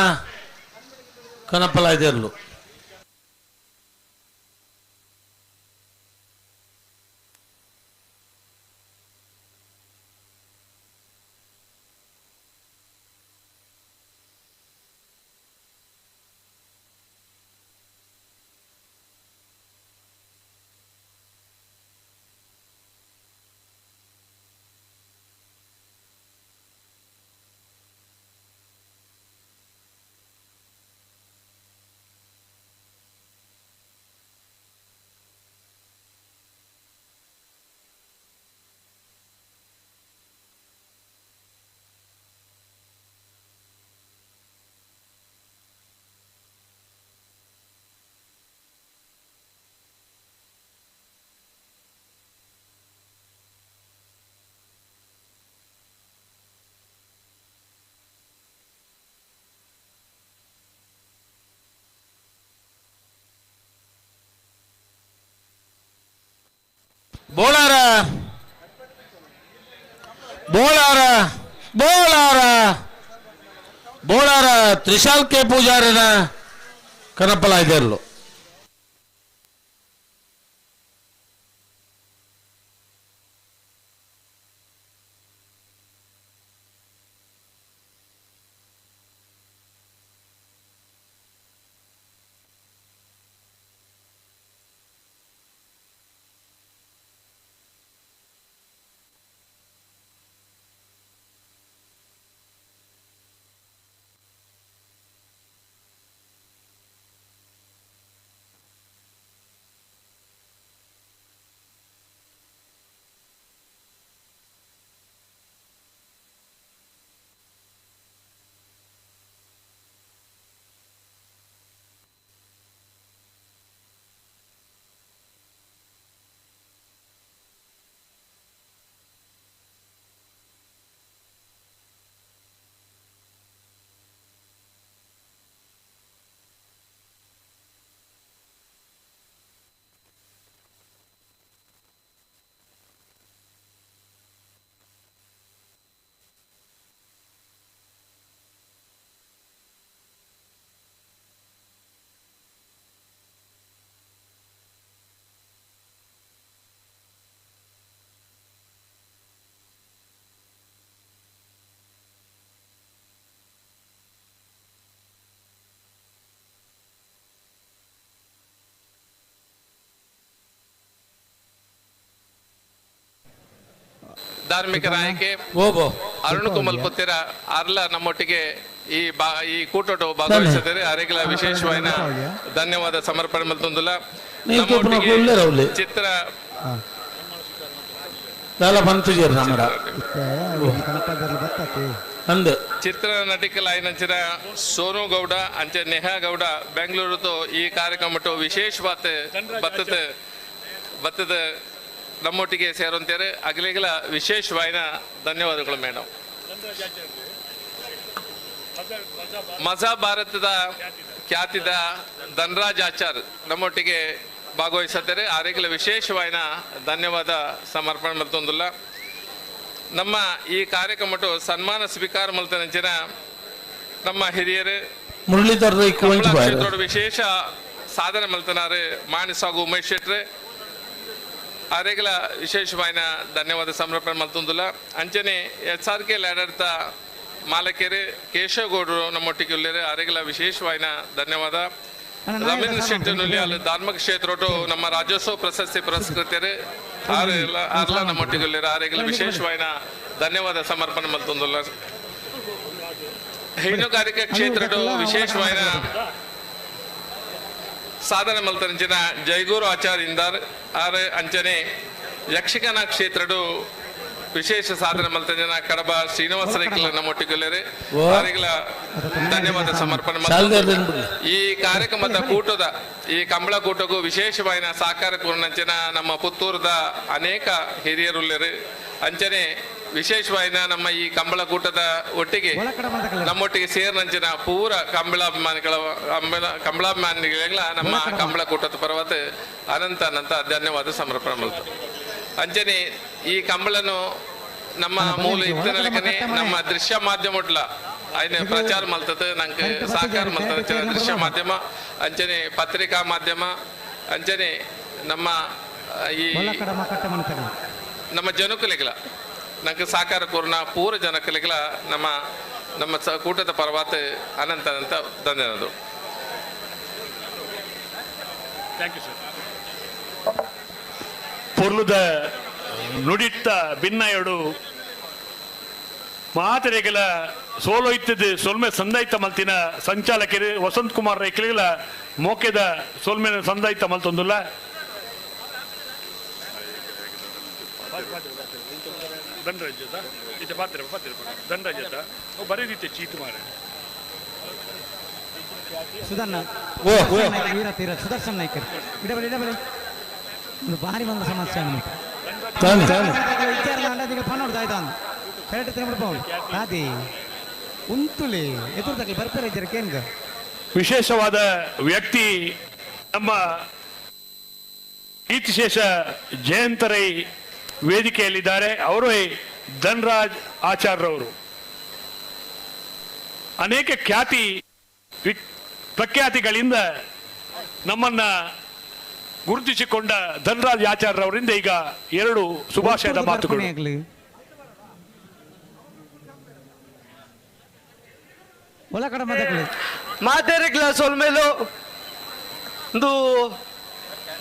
ಕನಪಲ ಇದೆರಲು. ಬೋಳಾರ ಬೋಳಾರ ಬೋಳಾರ ಬೋಳಾರ ತ್ರಿಶಾಲ್ ಕೆ ಪೂಜಾರಿನ ಕನಪಲ ಇದೆರಲು. ಧಾರ್ಮಿಕ ನಾಯಕೆ ಅರುಣ್ ಕುಮಲ್ ಪುತ್ತಿರ ಅರ್ಲ ನಮ್ಮೊಟ್ಟಿಗೆ ಈ ಈ ಕೂಟೋಟು ಭಾಗವಹಿಸಿದ್ದಾರೆ. ಅರೆಗಳ ವಿಶೇಷವಾದ ಧನ್ಯವಾದ ಸಮರ್ಪಣೆ ಮಲ್ತೊಂದುಲ್ಲ. ನಮ್ಮೊಟ್ಟಿಗೆ ಚಿತ್ರ ಚಿತ್ರ ನಟಿಕಲ್ ಐನಂಚಿನ ಸೋನು ಗೌಡ ಅಂಚೆ ನೇಹಾ ಗೌಡ ಬೆಂಗಳೂರು ಈ ಕಾರ್ಯಕ್ರಮ ವಿಶೇಷವಾದ ಬತ್ತದ ಬತ್ತದ ನಮ್ಮೊಟ್ಟಿಗೆ ಸೇರುವಂತಾರೆ. ಅಗಲಿಗಳ ವಿಶೇಷವಾದ ಧನ್ಯವಾದಗಳು ಮೇಡಮ್. ಮಜಾ ಭಾರತದ ಖ್ಯಾತಿದ ಧನರಾಜ್ ಆಚಾರ್ ನಮ್ಮೊಟ್ಟಿಗೆ ಭಾಗವಹಿಸುತ್ತಾರೆ. ಆರೆಗಳ ವಿಶೇಷವಾದ ಧನ್ಯವಾದ ಸಮರ್ಪಣೆ ಮಲ್ತೊಂದುಲ್ಲ. ನಮ್ಮ ಈ ಕಾರ್ಯಕ್ರಮ ಸನ್ಮಾನ ಸ್ವೀಕಾರ ಮಲ್ತನಂಚಿನ ನಮ್ಮ ಹಿರಿಯರು ಮುರಳೀಧರ್ ಕ್ಷೇತ್ರದ ವಿಶೇಷ ಸಾಧನೆ ಮಲ್ತನಾರು ಮಾಣಿಸಾಗು ಉಮೇಶ್ ಶೆಟ್ರೆ ಆರೆಗಳ ವಿಶೇಷವಾದ ಧನ್ಯವಾದ ಸಮರ್ಪಣೆ ಮಲ್ತೊಂದುಲ್ಲ. ಅಂಚನೆ ಎಸ್ ಆರ್ ಕೆ ಲ್ಯಾಡರ್ತ ಮಾಲಕರು ಕೇಶವಗೌಡರು ನಮ್ಮೊಟ್ಟಿಗೆ ಉಳ್ಳೇರು. ಆರೆಗಳ ವಿಶೇಷವಾದ ಧನ್ಯವಾದ. ರವೀಂದ್ರ ಶೆಟ್ಟಿ ನುಲಿಯಾಲ್ ಧಾರ್ಮಿಕ ಕ್ಷೇತ್ರ ನಮ್ಮ ರಾಜ್ಯೋತ್ಸವ ಪ್ರಶಸ್ತಿ ಪುರಸ್ಕೃತರು ಆರ್ಲ ನಮ್ಮೊಟ್ಟಿಗೆ ಉಳ್ಳೇರು. ಆರೆಗಳ ವಿಶೇಷವಾದ ಧನ್ಯವಾದ ಸಮರ್ಪಣೆ ಮಲ್ತೊಂದುಲ್ಲ. ಹೈನುಗಾರಿಕೆ ಕ್ಷೇತ್ರದ ವಿಶೇಷವಾದ ಸಾಧನೆ ಮಲ್ತನಂಚಿನ ಜಯಗುರು ಆಚಾರ್ಯ ಇಂದಾರ್ ಆರ್ ಅಂಚನೆ ಯಕ್ಷಗಾನ ಕ್ಷೇತ್ರದ ವಿಶೇಷ ಸಾಧನೆ ಮಲ್ತಂಜನ ಕಡಬ ಶ್ರೀನಿವಾಸ ರೈಕಲ ನಮ್ಮೊಟ್ಟಿಗೆ ಆರೆಗಳ ಧನ್ಯವಾದ ಸಮರ್ಪಣೆ. ಈ ಕಾರ್ಯಕ್ರಮದ ಕೂಟದ ಈ ಕಂಬಳ ಕೂಟಕ್ಕೂ ವಿಶೇಷವಾದ ಸಹಕಾರ ಕೂರ್ನಂಚಿನ ನಮ್ಮ ಪುತ್ತೂರದ ಅನೇಕ ಹಿರಿಯರುಳ್ಳರು. ಅಂಚನೆ ವಿಶೇಷವಾದ ನಮ್ಮ ಈ ಕಂಬಳ ಕೂಟದ ಒಟ್ಟಿಗೆ ನಮ್ಮೊಟ್ಟಿಗೆ ಸೇರಿನಂಚಿನ ಪೂರ ಕಂಬಳಾಭಿಮಾನಿಗಳ ಕಂಬಳಾಭಿಮಾನಿಗಳ ನಮ್ಮ ಕಂಬಳ ಕೂಟದ ಪರ್ವತ ಅನಂತ ಅನಂತ ಧನ್ಯವಾದ ಸಮರ್ಪಣೆ ಮಾಡ್ತಾರೆ. ಅಂಚನೆ ಈ ಕಂಬಳನು ನಮ್ಮ ಮೂಲ ಇತ್ತನಲೆಕ್ಕನೆ ನಮ್ಮ ದೃಶ್ಯ ಮಾಧ್ಯಮ ఆయన ಪ್ರಚಾರ ಮಲ್ತದೆ, ನಂಗೆ ಸಹಕಾರ ಮಲ್ತದೆ ದೃಶ್ಯ ಮಾಧ್ಯಮ ಅಂಚನೆ ಪತ್ರಿಕಾ ಮಾಧ್ಯಮ ಅಂಚನೆ ನಮ್ಮ ಈ ನಮ್ಮ ಜನಕುಲಿಗಳ ನಂಗೆ ಸಹಕಾರ ಕೋರ್ನ ಪೂರ ಜನಕುಲಿಗಳ ನಮ್ಮ ನಮ್ಮ ಕೂಟದ ಪರವಾತ ಅನಂತ ಅನಂತ ಧನ್ಯವಾದ. Thank you sir. ಪೊರ್ಲುದ ನುಡಿತ್ತ ಭಿನ್ನಯಡು ಮಾತೆರೆಗಳ ಸೋಲೋ ಇತ್ತದ ಸೊಲ್ಮೆ ಸಂದಾಯ್ತ ಮಲ್ತಿನ ಸಂಚಾಲಕರು ವಸಂತ್ ಕುಮಾರ್ ರೈಕಲಿಗಳ ಮೋಕೆದ ಸೊಲ್ಮೆ ಸಂದಾಯ್ತ ಮಲ್ತೊಂದುಲ್ಲ. ಬರೀ ಚೀತು ಮಾರೆ ಸುದರ್ಶನ್ ನಾಯ್ಕರ್ ಇಡಬಲಿ ಇಡಬಲಿ ಭಾರಿ ಬಂದ ಸಮಸ್ಯೆ ವಿಶೇಷವಾದ ವ್ಯಕ್ತಿ ನಮ್ಮ ಕೀರ್ತಿಶೇಷ ಜಯಂತರೈ ವೇದಿಕೆಯಲ್ಲಿದ್ದಾರೆ. ಅವರು ಧನರಾಜ್ ಆಚಾರ್ಯರವರು. ಅನೇಕ ಖ್ಯಾತಿ ಪ್ರಖ್ಯಾತಿಗಳಿಂದ ನಮ್ಮನ್ನ ಗುರುತಿಸಿಕೊಂಡ ಧನರಾಜ್ ಆಚಾರ್ಯರವರಿಂದ ಈಗ ಎರಡು ಶುಭಾಶಯದ ಮಾತುಗಳು. ಮಾತೇರಿಗ್ಲ ಸೊಲ್ಮೇಲು ಒಂದು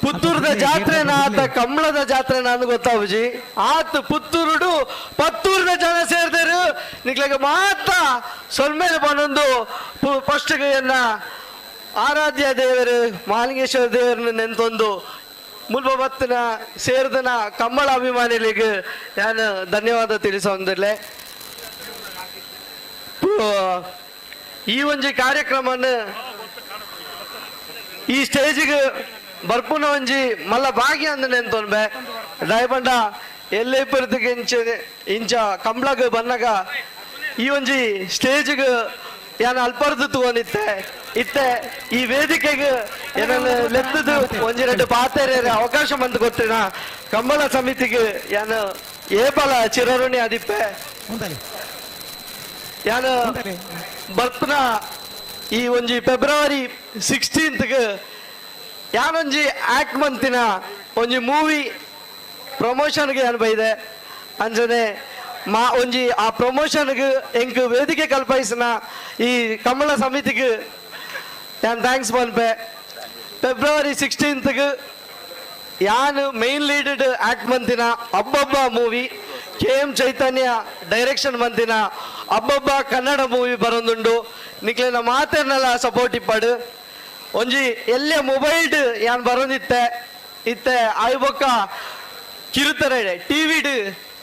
ಪುತ್ತೂರದ ಜಾತ್ರೆನ ಆತ ಕಮಲದ ಜಾತ್ರೆನ ಅಂದ್ ಗೊತ್ತಾವುಜಿ ಆತ ಪುತ್ತೂರುಡು ಪತ್ತೂರಿನ ಜನ ಸೇರಿದರು ನಿಕ್ಲಾಗ ಮಾತ ಸೊಲ್ಮೇಲೆ ಬಂದೊಂದು ಫಸ್ಟ್ ಆರಾಧ್ಯ ದೇವರು ಮಾಲಿಂಗೇಶ್ವರ ದೇವರನ್ನ ನೆಂತೊಂದು ಮುಲ್ಪ ಬತ್ತಿನ ಸೇರಿದನ ಕಂಬಳ ಅಭಿಮಾನಿಗಳಿಗೆ ನಾನು ಧನ್ಯವಾದ ತಿಳಿಸೊಂದಿರ್ಲೆ. ಈ ಒಂಜಿ ಕಾರ್ಯಕ್ರಮನ ಈ ಸ್ಟೇಜಿಗೆ ಬರ್ಪುನ ಒಂಜಿ ಮಲ್ಲ ಭಾಗ್ಯ ಅಂದ ನೆಂತೊಂಬೆ ದಯಪಂಡ ಎಲ್ಲೇ ಪರ್ತಿಗೆ ಇಂಚ ಇಂಚ ಕಂಬ್ಳಗ್ ಬನ್ನಗ ಈ ಒಂಜಿ ಸ್ಟೇಜ್ಗೆ ಯಾನ್ ಅಲ್ಪರ್ದು ತಗೊಂಡಿತ್ತೆ ಇತ್ತೆ ಈ ವೇದಿಕೆಗೆ ಏನನ್ನ ಲೆತ್ತದು ಒಂಜಿ ಎರಡು ಪಾತೆರೆ ಅವಕಾಶ ಬಂದು ಗೊತ್ತಿನ ಕಂಬಳ ಸಮಿತಿಗೆ ಯಾನು ಏಪಲ ಚಿರಋಣಿ ಅದಿಪ್ಪೆ. ಯಾನು ಬರ್ಪುನ ಈ ಒಂಜಿ ಫೆಬ್ರವರಿ 16th ಯಾನೊಂಜಿ ಆಕ್ಟ್ ಮಂತಿನ ಒಂಜಿ ಮೂವಿ ಪ್ರಮೋಷನ್ಗೆ ಯಾನು ಬೈದೆ ಅಂಚನೆ ಮಾ ಒಂಜಿ ಆ ಪ್ರಮೋಷನ್ಗೆ ಎಂಕ್ ವೇದಿಕೆ ಕಲ್ಪಿಸಿನ ಈ ಕಂಬಳ ಸಮಿತಿಗೆ ನಾನು thanks ಪನ್ಪೆ. ಫೆಬ್ರವರಿ 16th ಯಾನು ಮೇನ್ ಲೀಡೆಡ್ ಆಕ್ಟ್ ಮಂತಿನ ಅಬ್ಬಬ್ಬ ಮೂವಿ ಕೆ ಎಂ ಚೈತನ್ಯ ಡೈರೆಕ್ಷನ್ ಮಂತಿನ ಅಬ್ಬಬ್ಬ ಕನ್ನಡ ಮೂವಿ ಬರೋದುಂಡು. ನಿಕ್ಲೆನ ಮಾತೆರ್ನಲ ಸಪೋರ್ಟ್ ಇಪ್ಪಡು. ಒಂಜಿ ಎಲ್ಲೆ ಮೊಬೈಲ್ಡ್ ಯಾನ್ ಬರೋದಿತ್ತೆ ಇತ್ತೆ ಆಯ್ ಬೊಕ್ಕ ಕಿರುತೆರೆ ಟಿವಿಡ್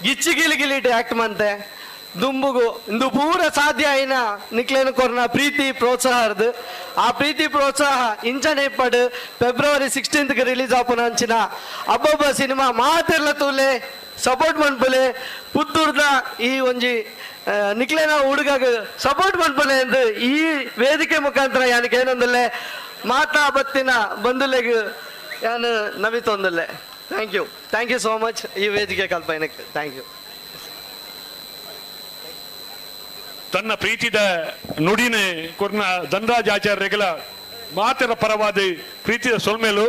ಗಿಚ್ಚಿ ಗಿಲಿ ಗಿಲಿಟ್ ಆಕ್ಟ್ ಮಂತೆ ದುಂಬುಗು ಇಂದು ಪೂರ ಸಾಧ್ಯ ಆಯಿನ ನಿಕ್ಲೇನ ಕೊರ್ನ ಪ್ರೀತಿ ಪ್ರೋತ್ಸಾಹರ್ದು. ಆ ಪ್ರೀತಿ ಪ್ರೋತ್ಸಾಹ ಇಂಚನೆ ಇಪ್ಪಡು. ಫೆಬ್ರವರಿ 16th release ಆಪುನ ಅಂಚಿನ ಅಬ್ಬಬ್ಬ ಸಿನಿಮಾ ಮಾತೆರ್ಲ ತೂಲೆ ಸಪೋರ್ಟ್ ಮನ್ಪುಲೆ. ಪುತ್ತೂರ್ದ ಈ ಒಂಜಿ ನಿಕ್ಲೇನ ಹುಡುಗಾಗ ಸಪೋರ್ಟ್ ಮನ್ಪುಲೆ ಎಂದು ಈ ವೇದಿಕೆ ಮುಖಾಂತರ ಯಾನಕ್ಕೆ ಏನಂದಲ್ಲೇ ಮಾತಾ ಬತ್ತಿನ ಬಂಧುಲೆಗ್ ಯಾನು ನವಿತೊಂದಲ್ಲೆ. Thank you, thank you so much ಈ ವೇದಿಕೆ ಕಲ್ಪನೆಗೆ. Thank you. ತನ್ನ ಪ್ರೀತಿದ ನುಡಿನ ಕೊರ್ನ ಧನರಾಜ್ ಆಚಾರ್ಯಗಳ ಮಾತರ ಪರವಾದ ಪ್ರೀತಿದ ಸೊಲ್ಮೇಲು.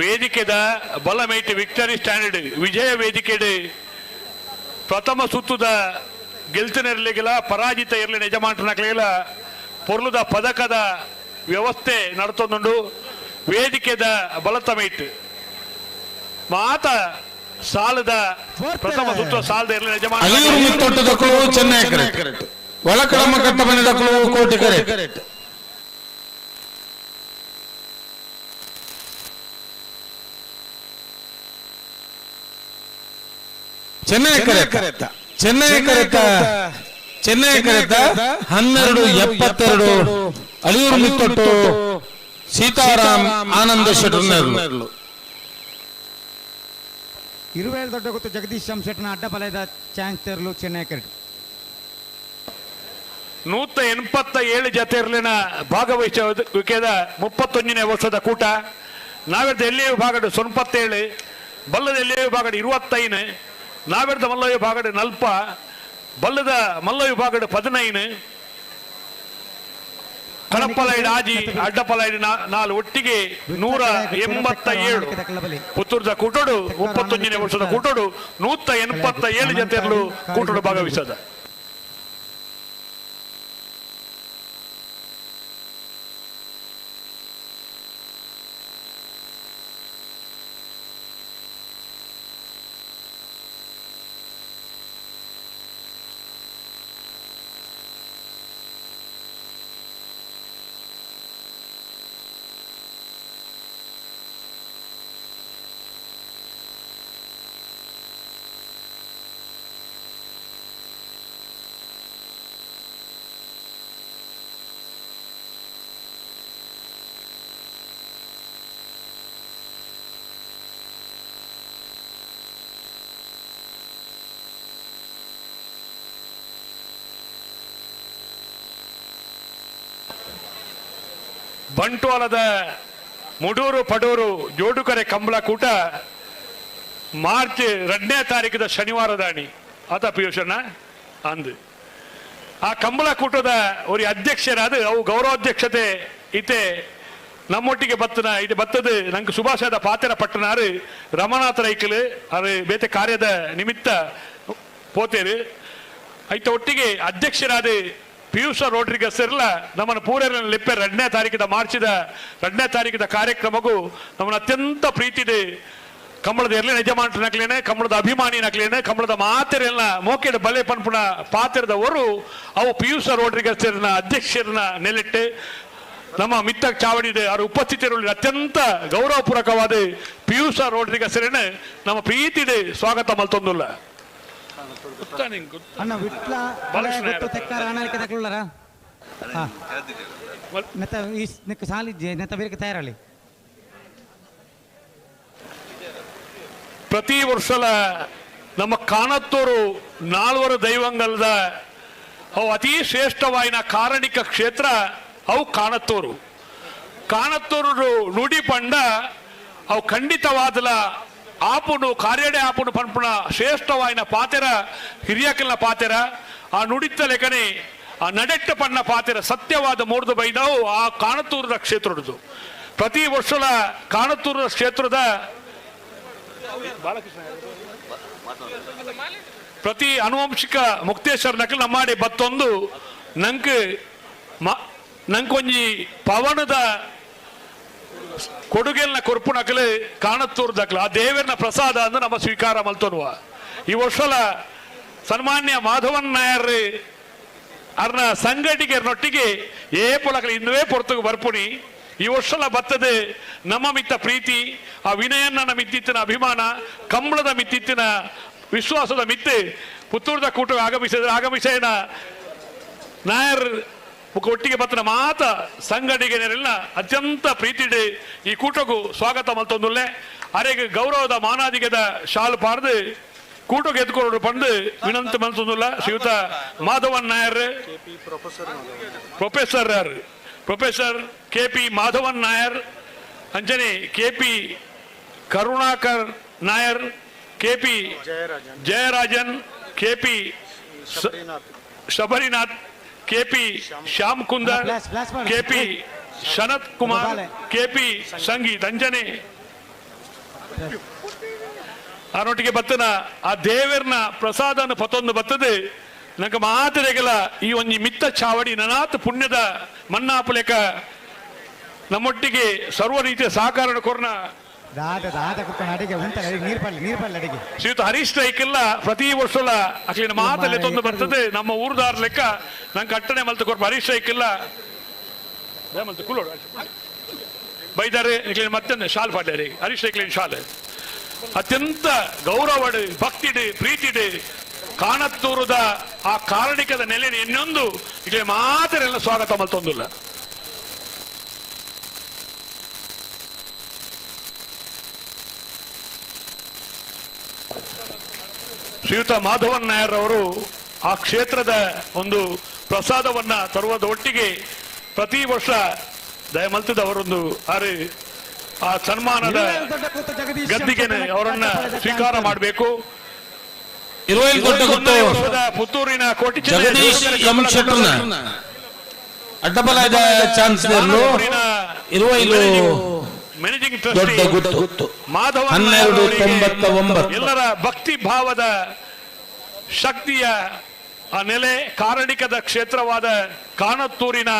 ವೇದಿಕೆದ ಬಲಮೈಟ್ ವಿಕ್ಟರಿ ಸ್ಟ್ಯಾಂಡರ್ಡ್ ವಿಜಯ ವೇದಿಕೆಡ್ ಪ್ರಥಮ ಸುತ್ತದ ಗೆಲ್ತನಿರ್ಲಿಗಿಲ್ಲ ಪರಾಜಿತ ಇರಲಿ ಯಜಮಾನರನಾಗಲಿಲ್ಲ ಪೊರ್ಲುದ ಪದಕದ ವ್ಯವಸ್ಥೆ ನಡತೊಂದುಂಡು. ವೇದಿಕೆದ ಬಲತಮೈಟ್ ಮಾತ ಸಾಲದ ಪ್ರಥಮ ಸುತ್ತ ಸಾಲದ ಇರಲಿ ಯಜಮಾನ ಚೆನ್ನೈ ಒಳಕಡಮ ಕಟ್ಟ ಮನೆದಕ್ಕಳು ಕೋಟಿ ಕರೆಕ್ಟ್. ಚೆನ್ನೈ ಕರೆತ ಚೆನ್ನೈ ಕರೆತ ಚೆನ್ನೈ ಕರೆತ 12:72 ಅಳಿಯೂರು ಮಿತ್ತೊಟ್ಟು ಸೀತಾರಾಮ್ ಆನಂದ ಶೆಟ್ಟರ್ನೇರ್ಲು. ಇರುವೇಳು ದೊಡ್ಡ ಗೊತ್ತು ಜಗದೀಶ್ ಶೆಟ್ಟನ ಅಡ್ಡ ಬಲದ ಚಾನ್ಸ್ ತೆರಲು ಚೆನ್ನೈ ಕರೆಟ್. 187 ಜತೆಯರ್ಲಿನ ಭಾಗವಹಿಸುವಿಕೆದ 31ನೇ ವರ್ಷದ ಕೂಟ. ನಾವೆರ್ದ ಎಲ್ಲಿ ವಿಭಾಗಡು 97, ಬಲ್ಲದ ಎಲ್ಲಿ ವಿಭಾಗಡು 25, ನಾವೆರ್ದ ಮಲ್ಲ ವಿಭಾಗಡು 40, ಬಲ್ಲದ ಮಲ್ಲ ವಿಭಾಗಡು 15, ಕಡಪಲೈಡ್ ಆಜಿ ಅಡ್ಡಪಲೈಡ್ 4 ಒಟ್ಟಿಗೆ 187. ಪುತ್ತೂರ್ದ ಕೂಟೋಡು 31ನೇ ವರ್ಷದ ಕೂಟೋಡು 187 ಜತೆಯರ್ಲು ಕೂಟೋಡು ಭಾಗವಹಿಸದ. ಬಂಟ್ವಾಳದ ಮುಡೂರು ಪಡೂರು ಜೋಡುಕರೆ ಕಂಬಳ ಕೂಟ ಮಾರ್ಚ್ 2ನೇ ತಾರೀಕಿದ ಶನಿವಾರದಾಣಿ ಆತ ಪಿಯೂಷಣ್ಣ ಅಂದು ಆ ಕಂಬಳ ಕೂಟದ ஒரு ಅಧ್ಯಕ್ಷರಾದ ಅವು ಗೌರವಾಧ್ಯಕ್ಷತೆ ಇತ್ತೆ ನಮ್ಮೊಟ್ಟಿಗೆ ಬತ್ತನ ಇದು ಬತ್ತದು ನಂಗೆ ಸುಭಾಷದ ಪಾತೆರ ಪಟ್ಟಣಾರು ರಮನಾಥ ರೈಕಲು ಅದು ಬೇತೆ ಕಾರ್ಯದ ನಿಮಿತ್ತ ಪೋತೇರು. ಐತ ಒಟ್ಟಿಗೆ ಅಧ್ಯಕ್ಷರಾದ ಪಿಯೂಷ ರೋಡ್ರಿಗಸ್ ಇರಲ್ಲ ನಮ್ಮನ್ನು ಪೂರೈನ ಲಿಪ್ಪೆ 2ನೇ ತಾರೀಕಿದ ಮಾರ್ಚಿದ 2ನೇ ತಾರೀಕಿದ ಕಾರ್ಯಕ್ರಮಕ್ಕೂ ನಮ್ಮನ್ನು ಅತ್ಯಂತ ಪ್ರೀತಿದೆ ಕಂಬಳದ ಎರ್ಲಿನ ಯಜಮಾನನಕ್ಲೇನೆ ಕಂಬಳದ ಅಭಿಮಾನಿನಕ್ಲೇನೆ ಕಂಬಳದ ಮಾತೆರೆಲ್ಲ ಮೋಕೆಡ ಬಲೆ ಪನ್ಪುಣ ಪಾತೆರದವರು ಅವು ಪಿಯೂಷ ರೋಡ್ರಿಗಸ್ ಅಧ್ಯಕ್ಷರನ್ನ ನೆಲೆಟ್ಟು ನಮ್ಮ ಮಿತ್ತ ಚಾವಡಿದೆ ಅವರ ಉಪಸ್ಥಿತಿಯಲ್ಲಿ ಅತ್ಯಂತ ಗೌರವಪೂರ್ವಕವಾದ ಪಿಯೂಷ ರೋಡ್ರಿಗಸ್ ನಮ್ಮ ಪ್ರೀತಿದೆ ಸ್ವಾಗತ ಮಲ್ತೊಂದುಲ್ಲ. ಅಣ್ಣ ವಿಟ್ಲ ಗೊತ್ತು ತೆಕ್ಕಾರ ಅನಾಲಿಕೆ ತಕೊಳ್ಳಾರ ನೆತ್ತ ಈ ನೆಕ್ಕ ಸಾಲಿಜ್ಜೆ ನೆತ್ತ ಬೇರೆ ತಯಾರಳಿ. ಪ್ರತಿ ವರ್ಷಲ ನಮ್ಮ ಕಾಣತ್ತೂರು ನಾಲ್ವರು ದೈವಂಗಲದ ಅವು ಅತಿ ಶ್ರೇಷ್ಠವಾಯಿನ ಕಾರಣಿಕ ಕ್ಷೇತ್ರ ಅವು ಕಾಣತ್ತೂರು. ಕಾಣತ್ತೂರು ನುಡಿ ಪಂಡ ಅವು ಖಂಡಿತವಾದಲ ಆಪುನು ಕಾರ್ಯಡೆ ಆಪುನು ಪನ್ಪುಣ ಶ್ರೇಷ್ಠವಾಯಿನ ಪಾತೆರ ಹಿರಿಯಕಲ್ನ ಪಾತೆರ ಆ ನುಡಿತ ಲೆಕ್ಕನೆ ಆ ನಡೆಟ್ಟ ಪಣ್ಣ ಪಾತೆರ ಸತ್ಯವಾದ ಮೂರ್ದು ಬೈದವು ಆ ಕಾಣತೂರದ ಕ್ಷೇತ್ರದ್ದು. ಪ್ರತಿ ವರ್ಷಲ ಕಾಣತೂರದ ಕ್ಷೇತ್ರದ ಪ್ರತಿ ಅನುವಂಶಿಕ ಮುಕ್ತೇಶ್ವರ ನಕಲು ನಮ್ಮಾಡಿ ಬತ್ತೊಂದು ನಂಕ್ ನಂಕೊಂಜಿ ಪವನದ ಕೊಡುಗೆಲ್ನ ಕೊರ್ಪುನಕಲು ಕಾಣತ್ತೂರು ದಕ್ಲು ಆ ದೇವರನ ಪ್ರಸಾದ ಅಂದು ನಮ್ಮ ಸ್ವೀಕಾರ ಮಲ್ತೊನುವ. ಈ ವರ್ಷಲ ಸನ್ಮಾನ್ಯ ಮಾಧವನ್ ನಾಯರ್ ಅರ್ನ ಸಂಘಟಿಗರನೊಟ್ಟಿಗೆ ಏ ಪೊಲಕಲು ಇನ್ನುವೇ ಪೊರ್ತುಗು ಬರ್ಪುಣಿ. ಈ ವರ್ಷಲ ಬತ್ತದೆ ನಮ್ಮ ಮಿತ್ತ ಪ್ರೀತಿ, ಆ ವಿನಯನ್ನ ಮಿತ್ತಿತ್ತಿನ ಅಭಿಮಾನ, ಕಂಬಳದ ಮಿತ್ತಿತ್ತಿನ ವಿಶ್ವಾಸದ ಮಿತ್ತೆ ಪುತ್ತೂರದ ಕೂಟ ಆಗಮಿಸಿದ್ರೆ ಆಗಮಿಸೇನ ನಾಯರ್ ಒಟ್ಟಿಗೆ ಬತ್ತನ ಮಾತ ಸಂಘಟಿಗರೆಲ್ಲ ಅತ್ಯಂತ ಪ್ರೀತಿಡೆ ಈ ಕೂಟಕ್ಕೂ ಸ್ವಾಗತ ಮಲ್ತೊಂದುಲ್ಲೆ. ಅರೆಗೆ ಗೌರವದ ಮಾನಾದಿಗದ ಶಾಲು ಪಾರ್ದು ಕೂಟಕ್ಕೆ ಎದ್ಕೊಂಡು ಪಂಡು ವಿನಂತಿ ಮಲ್ತೊಂದುಲ್ಲ ಶ್ರೀಯುತ Madhavan Nair, professor professor K P Madhavan Nair, ಅಂಜನೆ K P Karunakar Nair, K P Jayarajan, K P Shabarinath, K P Shyam Kundar, K P Shanath Kumar, K P Sangeeth ಅಂಜನೆ ಅವರೊಟ್ಟಿಗೆ ಬತ್ತನ ಆ ದೇವರನ ಪ್ರಸಾದನ ಪತ್ತೊಂದು ಬತ್ತದೆ ನಂಗೆ ಮಾತರೆಗಲ ಈ ಒಂಜಿ ಮಿತ್ತ ಚಾವಡಿ ನನಾತ್ ಪುಣ್ಯದ ಮನ್ನಾಪುಲೆಕ ನಮ್ಮೊಟ್ಟಿಗೆ ಸರ್ವ ರೀತಿಯ ಸಹಕಾರ ಕೊರ್ನ ಶ್ರೀಯುತ ಹರೀಶ್ ರೈಕೆಲ್ಲ ಪ್ರತಿ ವರ್ಷಲ ಅಕ್ಲಿನ ಮಾತಲ್ಲೇ ತೊಂದು ಬರ್ತದೆ ನಮ್ಮ ಊರುದಾರ ಲೆಕ್ಕ ನಂಗೆ ಅಟ್ಟಣೆ ಮಲ್ತು ಕೊರ್ಪ ಹರೀಶ್ ರೈಕೆಲ್ಲ ಬೈದಾರೆ ಮತ್ತೆ ಶಾಲ್ ಪಾಡ್ಯಾರಿ ಹರೀಶ್ ರೈಕ್ಲಿನ ಶಾಲೆ ಅತ್ಯಂತ ಗೌರವಡು ಭಕ್ತಿಡು ಪ್ರೀತಿಡು ಕಾಣತ್ತೂರದ ಆ ಕಾರಣಿಕದ ನೆಲೆ ಇನ್ನೊಂದು ಇಲ್ಲಿ ಮಾತ್ರ ಸ್ವಾಗತ ಮಲ್ತೊಂದಿಲ್ಲ. ಶ್ರೀಯುತ ಮಾಧವನ್ ನಾಯರ್ ಅವರು ಆ ಕ್ಷೇತ್ರದ ಒಂದು ಪ್ರಸಾದವನ್ನ ತರುವುದ ಒಟ್ಟಿಗೆ ಪ್ರತಿ ವರ್ಷ ದಯಮಲ್ತದ ಅವರೊಂದು ಅರೆ ಆ ಸನ್ಮಾನದ ಗದ್ದಿಗೆ ಅವರನ್ನ ಸ್ವೀಕಾರ ಮಾಡಬೇಕು. ಪುತ್ತೂರಿನ ಕೋಟಿ ಮ್ಯಾನೇಜಿಂಗ್ ಟ್ರಸ್ಟಿ ಮಾಧವ ಎಲ್ಲರ ಭಕ್ತಿ ಭಾವದ ಶಕ್ತಿಯ ಆ ನೆಲೆ ಕಾರಣಿಕದ ಕ್ಷೇತ್ರವಾದ ಕಾಣತ್ತೂರಿನ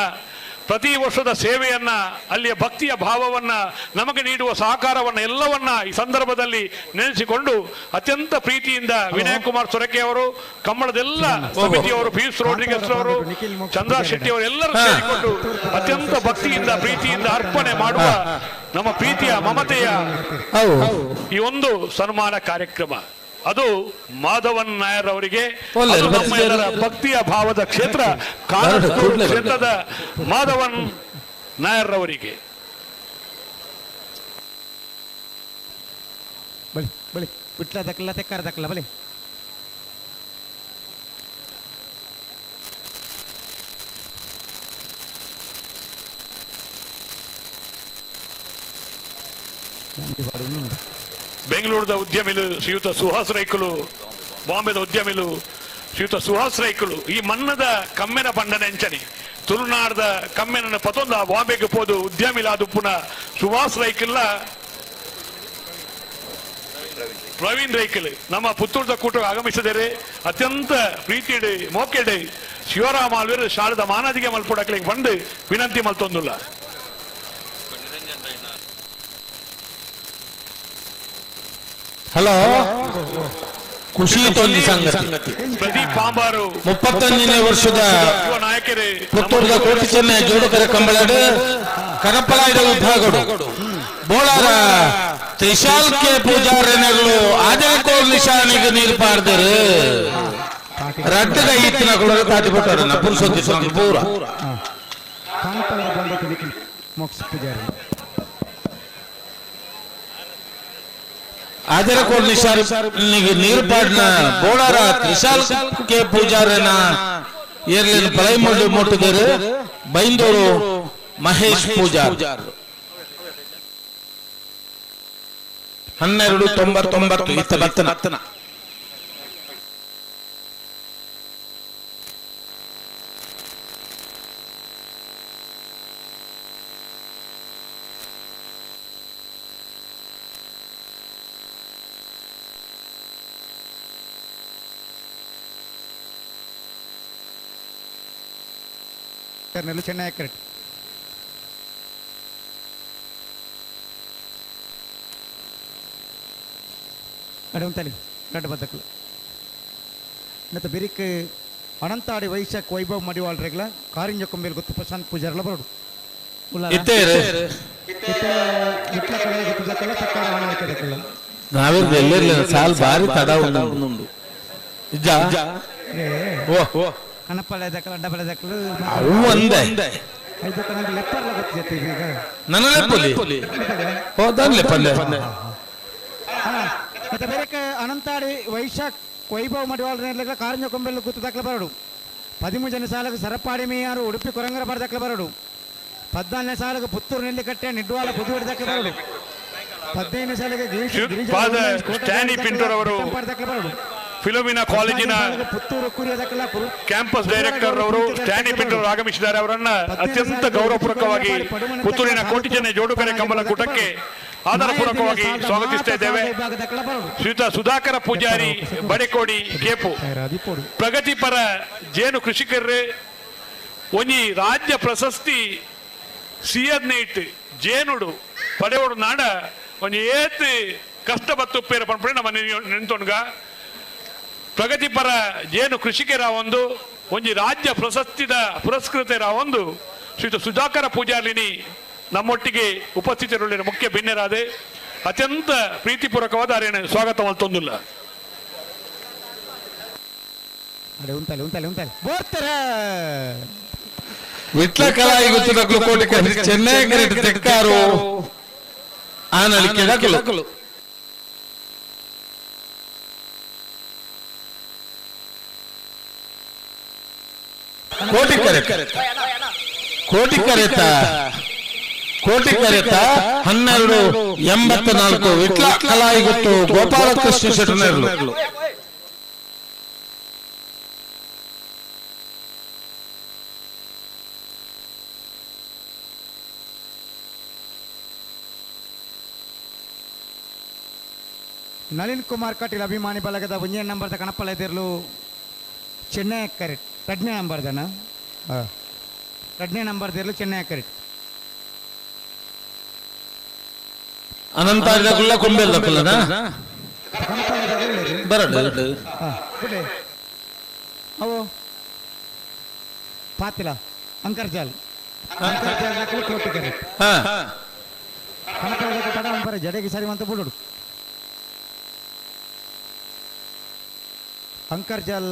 ಪ್ರತಿ ವರ್ಷದ ಸೇವೆಯನ್ನ ಅಲ್ಲಿಯ ಭಕ್ತಿಯ ಭಾವವನ್ನ ನಮಗೆ ನೀಡುವ ಸಹಕಾರವನ್ನ ಎಲ್ಲವನ್ನ ಈ ಸಂದರ್ಭದಲ್ಲಿ ನೆನೆಸಿಕೊಂಡು ಅತ್ಯಂತ ಪ್ರೀತಿಯಿಂದ ವಿನಯ್ ಕುಮಾರ್ ಸೊರಕೆ ಅವರು, ಕಂಬಳದೆಲ್ಲ ಸಮಿತಿಯವರು, ಪಿಯೂಷ್ ರೋಡ್ರಿಗಸ್ ಅವರು, ಚಂದ್ರ ಶೆಟ್ಟಿ ಅವರು ಎಲ್ಲರೂ ಸೇರಿಕೊಂಡು ಅತ್ಯಂತ ಭಕ್ತಿಯಿಂದ ಪ್ರೀತಿಯಿಂದ ಅರ್ಪಣೆ ಮಾಡುವ ನಮ್ಮ ಪ್ರೀತಿಯ ಮಮತೆಯ ಈ ಒಂದು ಸನ್ಮಾನ ಕಾರ್ಯಕ್ರಮ ಅದು ಮಾಧವನ್ ನಾಯರ್ ಅವರಿಗೆ ನಮ್ಮ ಎಲ್ಲರ ಭಕ್ತಿಯ ಭಾವದ ಕ್ಷೇತ್ರ ಕಾನೂರು ಕ್ಷೇತ್ರದ ಮಾಧವನ್ ನಾಯರ್ ಅವರಿಗೆ. ಬೆಂಗಳೂರದ ಉದ್ಯಮಿಲು ಶ್ರೀಯುತ ಸುಹಾಸ್ ರೈಕುಲು, ಬಾಂಬೆದ ಉದ್ಯಮಿಲು ಶ್ರೀಯುತ ಸುಹಾಸ್ ರೈಕುಲು ಈ ಮನ್ನದ ಕಮ್ಮೆನ ಬಂಡನೆ ಅಂಚನೆ ತುಳುನಾಡದ ಕಮ್ಮೆನ ಪತೊಂದ ಬಾಂಬೆಗೆ ಪೋದು ಉದ್ಯಮಿಲಾದುಪ್ಪುನ ಸುಹಾಸ್ ರೈಕುಲ್ಲ ಪ್ರವೀಣ್ ರೈಕುಲು ನಮ್ಮ ಪುತ್ತೂರದ ಕೂಟ ಆಗಮಿಸಿದರೆ ಅತ್ಯಂತ ಪ್ರೀತಿಡೆ ಮೋಕೆಡೆ ಶಿವರಾಮ ಆಲ್ವೇರು ಶಾರದ ಮಾನಾದಿಗೆ ಮಲ್ಪುಡಕ್ಲಿಗೆ ಬಂದು ವಿನಂತಿ ಮಲ್ತೊಂದುಲ್ಲ. ಹಲೋ ಖುಷಿ ತೊಂದಿ ಸಂಗತಿ. ಪ್ರದೀಪ್ ಪಾಂಬಾರು 31ನೇ ವರ್ಷದ ಪುತ್ತೂರದ ಕೋಟಿ ಚೆನ್ನೈ ಜೋಡುಕರ ಕಂಬಳಡು ಕನಪಲಾಯ್ದ ವಿಭಾಗಡು ಬೋಳಾರ ತ್ರಿಶಾಲ್ ಕೆ ಪೂಜಾರನಗಳು ಆಜನಕೋಲ್ ನಿಶಾನಿಗೆ ನೀರು ಪಾರ್ದರು ರಡ್ಡದ ಈತ್ತಿನ ಕೂಡ ತಾಟಿಬಿಟ್ಟಾರ ಪುರುಷೋತ್ತಿ ಪೂರ ಆಜರಕೋಲ್ ನಿಶಾನಿಗೆ ನೀರು ಪಾಡ್ನ ಬೋಳಾರ ತ್ರಿಶಾಲ್ ಕೆ ಪೂಜಾರನ ಏರ್ಲಿನ ಪಲೈಮೊಳ್ಳಿ ಮೊಟ್ಟುದರು ಬೈಂದೂರು ಮಹೇಶ್ ಪೂಜಾರ್ 12:99 ಇತ್ತ ಬತ್ತನ. ಚೆನ್ನೈ ಕ್ರಿಕೆಟ್. ಅಡವಂತಲಿ ಗಡ್ಡ ಬದ್ದಕ್ಲು ಮತ್ತು ಬಿರಿಕ್ ಅನಂತಾಡಿ ವೈಶಾಖ್ ವೈಭವ್ ಮಡಿವಾಳ್ರೆಗ್ಲ ಕಾರಿಂಜ ಕೊಂಬೇಲ್ ಗೊತ್ತು ಪ್ರಶಾಂತ್ ಪೂಜಾರ್ಲ ಬರೋಡು. ನಾವಿರ್ದು ಎಲ್ಲೆಲ್ಲ ಸಾಲ್ ಬಾರಿ ತಡ ಉಂಡು ಇಜ್ಜ ಓ ಕಣಪಲೆ ದಕ್ಕಲ ಡಬಲೆ ದಕ್ಕಲು ಅವು ಒಂದೇ. ಐದು ಕಣಕ್ಕೆ ಲೆಪ್ಪರ್ಲ ಗೊತ್ತಿಜತ್ತೆ ಈಗ. ನನ್ನ ಲೆಪ್ಪಲಿ ಓ ದಾನ್ ಲೆಪ್ಪಲ್ಲೆ. ಮತ್ತೆ ಬೇರೆ ಅನಂತಾಡಿ ವೈಶಾಖ್ ವೈಭವ್ ಮಡಿವಾಳ ಕಾರಂಜ ಕೊಂಬೆಲ್ಲು ಗುತ್ತು ದಾಖಲೆ ಬರಡು. 13 ಜನ ಸಾಲకు ಸರಪಾಡಿ ಮೀಯಾರು ಉಡುಪಿ ಕೊರಂಗರ ಬಾರ ದಾಖಲೆ ಬರಡು. 14ನೇ ಸಾಲకు ಪುತ್ತೂರು ನೆಲ್ಲಿಕಟ್ಟೆ ನಿಡ್ವಾಲ ಪುದುವಡಿ ದಾಖಲೆ ಬರಡು. 15ನೇ ಸಾಲಿಗೆ ಸ್ಟ್ಯಾನಿ ಪಿಂಟೋರ್ ಅವರು ಫಿಲೋಮಿನಾ ಕಾಲೇಜಿನ ಕ್ಯಾಂಪಸ್ ಡೈರೆಕ್ಟರ್ ಅವರು ಸ್ಟ್ಯಾನಿ ಪಿಂಟೋರ್ ಆಗಮಿಸಿದ್ದಾರೆ. ಅವರನ್ನ ಅತ್ಯಂತ ಗೌರವಪೂರ್ವಕವಾಗಿ ಪುತ್ತೂರಿನ ಕೋಟಿ ಚೆನ್ನೈ ಜೋಡುಕರೆ ಕಂಬಳ ಕೂಟಕ್ಕೆ ಆದರಪೂರ್ವಕವಾಗಿ ಸ್ವಾಗತಿಸ್ತಾ ಇದ್ದೇವೆ. ಶ್ರೀಯುತ ಸುಧಾಕರ ಪೂಜಾರಿ ಬಡೆಕೋಡಿ ಕೇಪು, ಪ್ರಗತಿಪರ ಜೇನು ಕೃಷಿಕರು, ಒಂಜಿ ರಾಜ್ಯ ಪ್ರಶಸ್ತಿ ಸಿಯರ್ನೇಟ್ ಜೇನುಡು ಪಡೆಯೋಡು ನಾಡ ಒಂಜಿ ಏತ್ ಕಷ್ಟ ಬತ್ತುಪ್ಪೇರ ಪನ್ಪುಣೆ ನಮ್ಮ ನಿಂತೊಣ್ಗ. ಪ್ರಗತಿಪರ ಜೇನು ಕೃಷಿಕರ ಒಂದು ಒಂಜಿ ರಾಜ್ಯ ಪ್ರಶಸ್ತಿದ ಪುರಸ್ಕೃತರ ಒಂದು ಶ್ರೀಯುತ ಸುಧಾಕರ ಪೂಜಾರಿನಿ ನಮ್ಮೊಟ್ಟಿಗೆ ಉಪಸ್ಥಿತರುಳ್ಳ ಮುಖ್ಯ ಭಿನ್ನರಾದೆ ಅತ್ಯಂತ ಪ್ರೀತಿಪೂರ್ವಕವಾದ ಅರೇನು ಸ್ವಾಗತ ಮಲ್ತೊಂದುಲ್ಲ. ವಿಟ್ಲ ಕಲಾಯಿ ಗೊತ್ತದಕ್ಲು ಕೋಟಿ ಚೆನ್ನೈ ಕರೆಟ್ ತೆಕ್ಕಾರು ಆನಲಿಕೆ ದಕ್ಕಲು. ಕೋಟಿ ಕರೆತ ಕೋಟಿ ಕರೆತ ಕೋಟಿ ಕರೆತ 1284 ವಿಟ್ಲ ಕಲಾಯಿ ಗೊತ್ತು ಗೋಪಾಲಕೃಷ್ಣ ಶೆಟ್ಟನರ್ಲು. ನಳಿನ್ ಕುಮಾರ್ ಕಟೀಲ್ ಅಭಿಮಾನಿ ಬಳಗದ ಒಂಜೇ ನಂಬರ್ದ ಕಣಪ್ಪಲ ಎದಿರ್ಲು ಚೆನ್ನೈ ಕರೆಕ್ಟ್ ರಡ್ನೇ ನಂಬರ್ದನ ರಡ್ನೇ ನಂಬರ್ ದಿರ್ಲು ಚೆನ್ನೈ ಕರೆಕ್ಟ್. ಅನಂತ ಕೊಂಬೆಲ್ ದಕ್ಕಲನ ಬರಡು ಅವು ಪಾತಿಲ ಅಂಕರ್ಜಾಲ್ ಅಂಕರ್ಜಾಲ್ ದಕ್ಕಲು ಕೋಟಿ ಕರೆಕ್ಟ್ ಕಣಪ್ಪಲ ತಡ ಬರ ಜಡೆಗೆ ಸರಿ ಅಂತ ಬಿಡು. ಅಂಕರ್ಜಾಲ್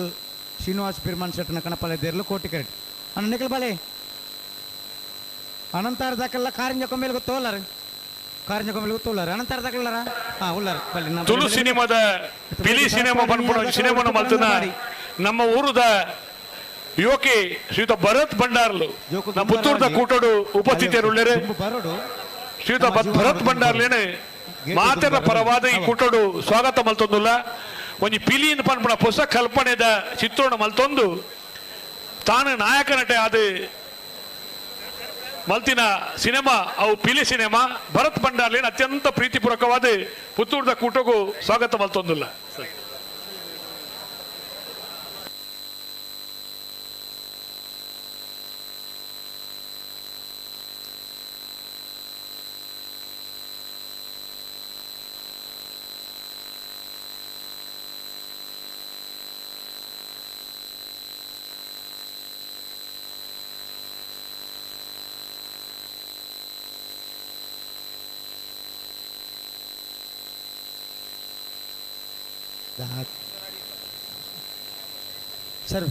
ಶ್ರೀನಿವಾಸ್ ಬಿರ್ಮಾನ್ ಶೆಟ್ಟನ ಕಣಪಲ ದೇರ್ಲು ಕೋಟಿ ಕರೆಕ್ಟ್. ಅಣ್ಣ ನಿಖಲ್ ಬಾಲೆ ಅನಂತಾರ ದಾಖಲ ಕಾರಿಂಜ ಕೊಂಬೇಲ್ ಗೊತ್ತೋಲ್ಲಾರ ಕಾರಿಂಜ ಕೊಂಬೇಲ್ ಗೊತ್ತೋಲ್ಲಾರ ಅನಂತಾರ ದಾಖಲಾರ ಹಾ ಉಲ್ಲಾರ ಬಲ್ಲಿ. ತುಳು ಸಿನಿಮಾದ ಪಿಲಿ ಸಿನಿಮಾ ಬಂದ್ಬಿಡ ಸಿನಿಮಾನ ಮಲ್ತನ ನಮ್ಮ ಊರುದ ಯುವಕಿ ಶ್ರೀಯುತ ಭರತ್ ಭಂಡಾರ್ಲು ನಮ್ಮ ಪುತ್ತೂರ್ದ ಕೂಟೋಡು ಉಪಸ್ಥಿತಿಯರುಳ್ಳೇರೆ. ಶ್ರೀಯುತ ಭರತ್ ಭಂಡಾರ್ಲೇನೆ ಮಾತೆರ ಪರವಾದ ಈ ಕೂಟೋಡು ಸ್ವಾಗತ ಮಲ್ತೊಂದುಲ್ಲ. ಒಂಜಿ ಪಿಲಿನ್ ಪನ್ಪುನ ಹೊಸ ಕಲ್ಪನೆದ ಚಿತ್ರಣ ಮಲ್ತೊಂದು ತಾನು ನಾಯಕ ನಟೆ ಆದ ಮಲ್ತಿನ ಸಿನಿಮಾ ಅವು ಪಿಲಿ ಸಿನಿಮಾ. ಭರತ್ ಭಂಡಾರ್ಲೇನ ಅತ್ಯಂತ ಪ್ರೀತಿಪೂರ್ವಕವಾದ ಪುತ್ತೂರ್ದ ಕೂಟಗೂ ಸ್ವಾಗತ ಮಲ್ತೊಂದುಲ್ಲ. ಸರಿ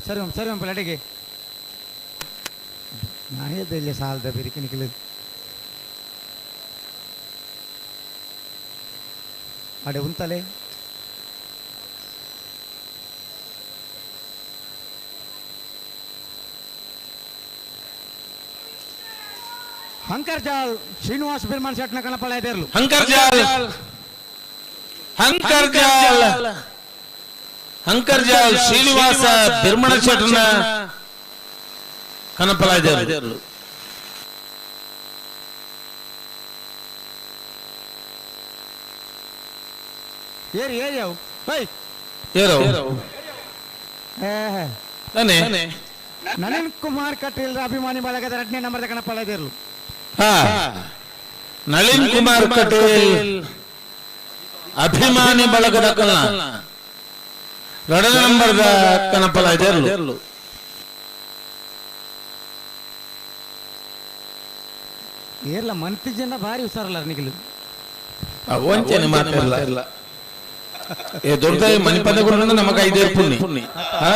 ಸರಿ ಸರಿ ಅಡಿಗೆ ನಾಯದಲ್ಲಿ ಸಾಲದ ಬೇರೆ ನಿಖಿಲ ಅಡೆ ಉಂತಲೆ ಹಂಕರ್ಜಾಲ್ ಶ್ರೀನಿವಾಸ್ ಬಿರ್ಮಾನ್ ಶೆಟ್ನ ಕಣಪಳ ಇದೇರ್ಲು. ಹಂಕರ್ಜಾಲ್ ಹಂಕರ್ಜಾಲ್ ಹಂಕರ್ಜಾಲ್ ಶ್ರೀನಿವಾಸ ಬಿರ್ಮಣ ಶೆಟ್ಟನ ಕನಪಲ ಇದೇರ್ಲು. ಏರಿ ಏರಿ ಅವು ಬೈ ಏರೋ ನಾನೇ ನಳಿನ್ ಕುಮಾರ್ ಕಟೀಲ್ ಅಭಿಮಾನಿ ಬಳಗದ ಎರಡನೇ ನಂಬರ್ದ ಕಣಪಳ ಇದೇರ್ಲು. ನಳಿನ್ ಕುಮಾರ್ ಕಟೀಲ್ ಅಭಿಮಾನಿ ಬಳಗದ ಕಲ್ನ ರಡನ ನಂಬರ್ದ ಕನಪಲ ಇದೆರ್ಲು ಏರ್ಲ ಮಂತಿ ಜನ ಭಾರಿ ಹುಷಾರಲ್ಲ ನಿಖಿಲ್. ವಂಚನೆ ಮಾತಿಲ್ಲ. ಏ ದೊಡ್ಡ ಮಣಿಪದ ಗುರು ನಮಗ ಐದೇ ಪುಣ್ಯ. ಹಾ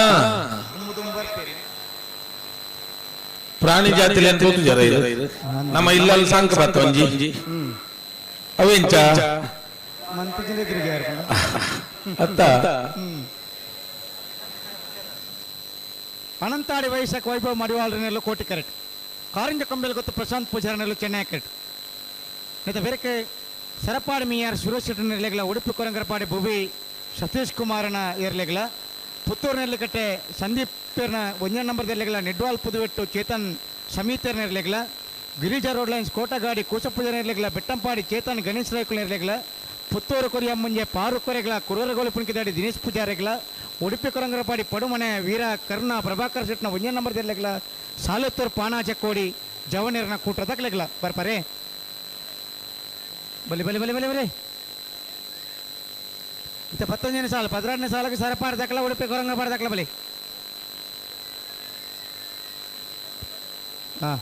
ಪ್ರಾಣಿ ಜಾತಿಲಿ ಅಂತ ಜರ ಇದು ನಮ್ಮ ಇಲ್ಲಲ್ಲಿ ಸಂಕ ಬತ್ತ ಒಂಜಿ ಅವೆಂಚ ಅತ್ತ ಅನಂತಾಡಿ ವೈಶಾಖ ವೈಭವ ಮಡಿವಾಳರನೆಲ್ಲ ಕೋಟಿ ಕರೆಕ್ಟ್. ಕಾರಿಂಜ ಕೊಂಬೆಲ್ ಗೊತ್ತು ಪ್ರಶಾಂತ್ ಪೂಜಾರನೆಲ್ಲ ಚೆನ್ನೈ ಕರೆಕ್ಟ್. ಮತ್ತು ಬೇರೆ ಸರಪಾಡಿ ಮಿಯಾರ್ ಸುರೇಶ್ ಶೆಟ್ಟರ್ನೆಲೆಗಳ ಉಡುಪಿ ಕೊರಂಗರಪಾಡಿ ಭುವಿ ಸತೀಶ್ ಕುಮಾರನ ಏರ್ಲೆಗಳ ಪುತ್ತೂರು ನೆಲ್ಲಿಕಟ್ಟೆ ಸಂದೀಪ್ ಪೇರ್ನ ಒಂದನೇ ನಂಬರ್ದೆಲೆಗಳ ನಿಡ್ವಾಲ್ ಪುದುವೆಟ್ಟು ಚೇತನ್ ಸಮೀತರ್ನ ಇರಲೆಗಳ ಗಿರಿಜಾ ರೋಡ್ ಲೈನ್ಸ್ ಕೋಟಗಾಡಿ ಕೂಸಪೂಜನ ಇರಲೆಗಳ ಬೆಟ್ಟಂಪಾಡಿ ಚೇತನ್ ಗಣೇಶ್ ರೈಕುಲ್ ಇರಲೆಗಳ ಪುತ್ತೂರು ಕೊರಿಯ ಮುಂಜೆ ಪಾರು ಕೊರೆಗಳ ಕುರೂರಗೋಳಿ ಪುಣಿಕಿದಾಡಿ ದಿನೇಶ್ ಪೂಜಾರಿಗಳ ಉಡುಪಿ ಕೊರಂಗರಪಾಡಿ ಪಡುಮನೆ ವೀರ ಕರ್ಣ ಪ್ರಭಾಕರ್ ಶೆಟ್ನ ಒಂದನೇ ನಂಬರ್ದೆಲೆಗಳ ಸಾಲತ್ತೂರು ಪಾಣಾಚಕೋಡಿ ಜವನೇರನ ಕೂಟದಕ್ಲೆಗಳ ಬರ್ಪಾರೆ ಬಲಿ ಬಲಿ ಬಲಿ ಬಲಿ ಬಲಿ ಇಂತ 19ನೇ ಸಾಲ 16ನೇ ಸಾಲಕ್ಕೆ ಸರಪಾಡ ದಾಖಲ ಉಡುಪಿ ಕೊರಂಗಪಾಡ ದಾಖಲ ಬಲಿ. ಹಾಂ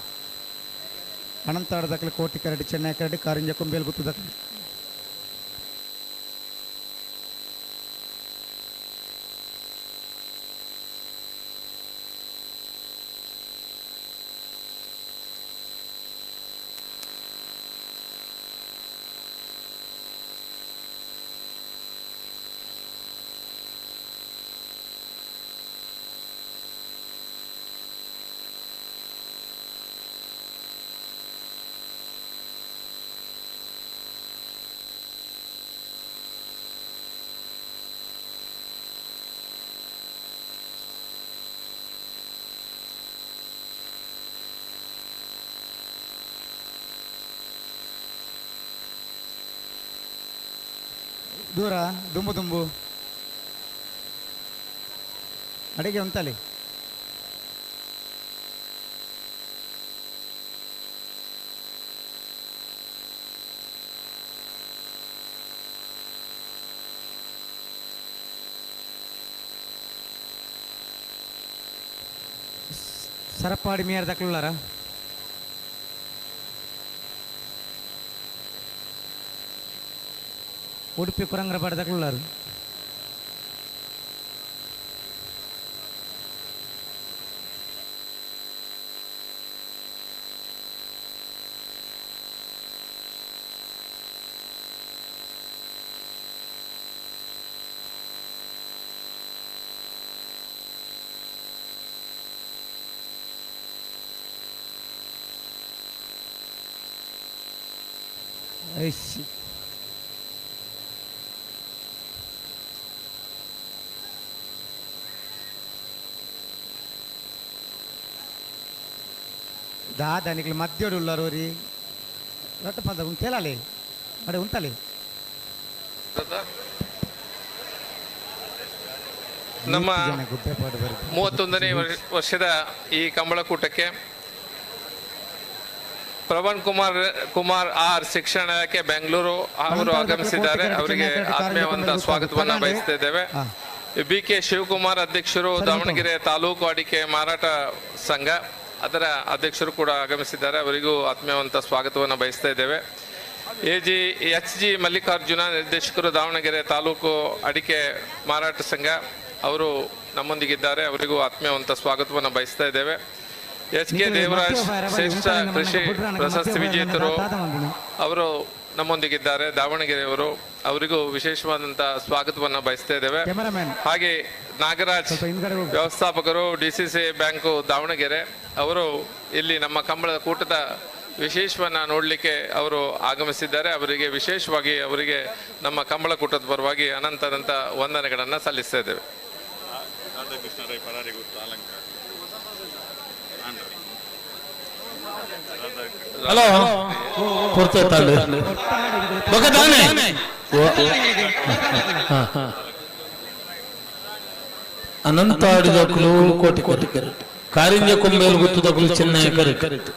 ಅನಂತಾಡ ದಾಖಲೆ ಕೋಟಿ ಕರಡಿ ಚೆನ್ನೈ ಕರಡಿ ಕಾರಿಂಜ ಕೊಂಬೇಲ್ ಗುತ್ತು ದಾಖಲೆ. ದೂರ ದುಂಬು ದುಂಬು ಅಡಿಗೆ ಉಂಟಲ್ಲಿ. ಸರಪಾಡಿ ಮೇಯರ್ ದಕ್ಕಲಾರ ಉಡುಪಿ ಕುರಂಗ್ರಪಾಡಿ ದಕ್ಕಲಾರು. ಐಸಿ ದಾದ ನಿಕ್ಲು ಮಧ್ಯೋಡು ಉಳ್ಳಾರು ರೀ ರೊಟ್ಟ ಪಂದ ಉಂತೇಲಾಲಿ ಅಡೆ ಉಂತಲಿ. ನಮ್ಮ 31ನೇ ವರ್ಷದ ಈ ಕಂಬಳಕೂಟಕ್ಕೆ ಪ್ರವಣ್ ಕುಮಾರ್ ಆರ್ ಶಿಕ್ಷಣ ಇಲಾಖೆ ಬೆಂಗಳೂರು ಅವರು ಆಗಮಿಸಿದ್ದಾರೆ. ಅವರಿಗೆ ಆತ್ಮೀಯವಂತ ಸ್ವಾಗತವನ್ನು ಬಯಸ್ತಾ ಇದ್ದೇವೆ. ಬಿ ಕೆ ಶಿವಕುಮಾರ್ ಅಧ್ಯಕ್ಷರು, ದಾವಣಗೆರೆ ತಾಲೂಕು ಅಡಿಕೆ ಮಾರಾಟ ಸಂಘ ಅದರ ಅಧ್ಯಕ್ಷರು ಕೂಡ ಆಗಮಿಸಿದ್ದಾರೆ. ಅವರಿಗೂ ಆತ್ಮೀಯವಂತ ಸ್ವಾಗತವನ್ನು ಬಯಸ್ತಾ ಇದ್ದೇವೆ. ಎಚ್ ಜಿ ಮಲ್ಲಿಕಾರ್ಜುನ ನಿರ್ದೇಶಕರು, ದಾವಣಗೆರೆ ತಾಲೂಕು ಅಡಿಕೆ ಮಾರಾಟ ಸಂಘ ಅವರು ನಮ್ಮೊಂದಿಗಿದ್ದಾರೆ. ಅವರಿಗೂ ಆತ್ಮೀಯವಂತ ಸ್ವಾಗತವನ್ನು ಬಯಸ್ತಾ ಇದ್ದೇವೆ. ಎಚ್ ಕೆ ದೇವರಾಜ್ ಶ್ರೇಷ್ಠ ಕೃಷಿ ಪ್ರಶಸ್ತಿ ವಿಜೇತರು ಅವರು ನಮ್ಮೊಂದಿಗಿದ್ದಾರೆ, ದಾವಣಗೆರೆಯವರು. ಅವರಿಗೂ ವಿಶೇಷವಾದಂತಹ ಸ್ವಾಗತವನ್ನು ಬಯಸ್ತಾ ಇದ್ದೇವೆ. ಹಾಗೆ ನಾಗರಾಜ್ ವ್ಯವಸ್ಥಾಪಕರು, ಡಿಸಿಸಿ ಬ್ಯಾಂಕು ದಾವಣಗೆರೆ ಅವರು ಇಲ್ಲಿ ನಮ್ಮ ಕಂಬಳದ ಕೂಟದ ವಿಶೇಷವನ್ನು ನೋಡಲಿಕ್ಕೆ ಅವರು ಆಗಮಿಸಿದ್ದಾರೆ. ಅವರಿಗೆ ವಿಶೇಷವಾಗಿ ಅವರಿಗೆ ನಮ್ಮ ಕಂಬಳ ಕೂಟದ ಪರವಾಗಿ ಅನಂತ ಅನಂತ ವಂದನೆಗಳನ್ನು ಸಲ್ಲಿಸ್ತಾ ಇದ್ದೇವೆ. ಹಲೋ ಅನಂತಾಡಿದಕ್ಲು ಕೋಟಿ ಕೋಟಿ ಕರೆಕ್ಟ್, ಕಾರಿಂಜ ಕೊಂಬೇಲು ಗುತ್ತದಕ್ಲು ಚೆನ್ನೈ ಕರೆಕ್ಟ್.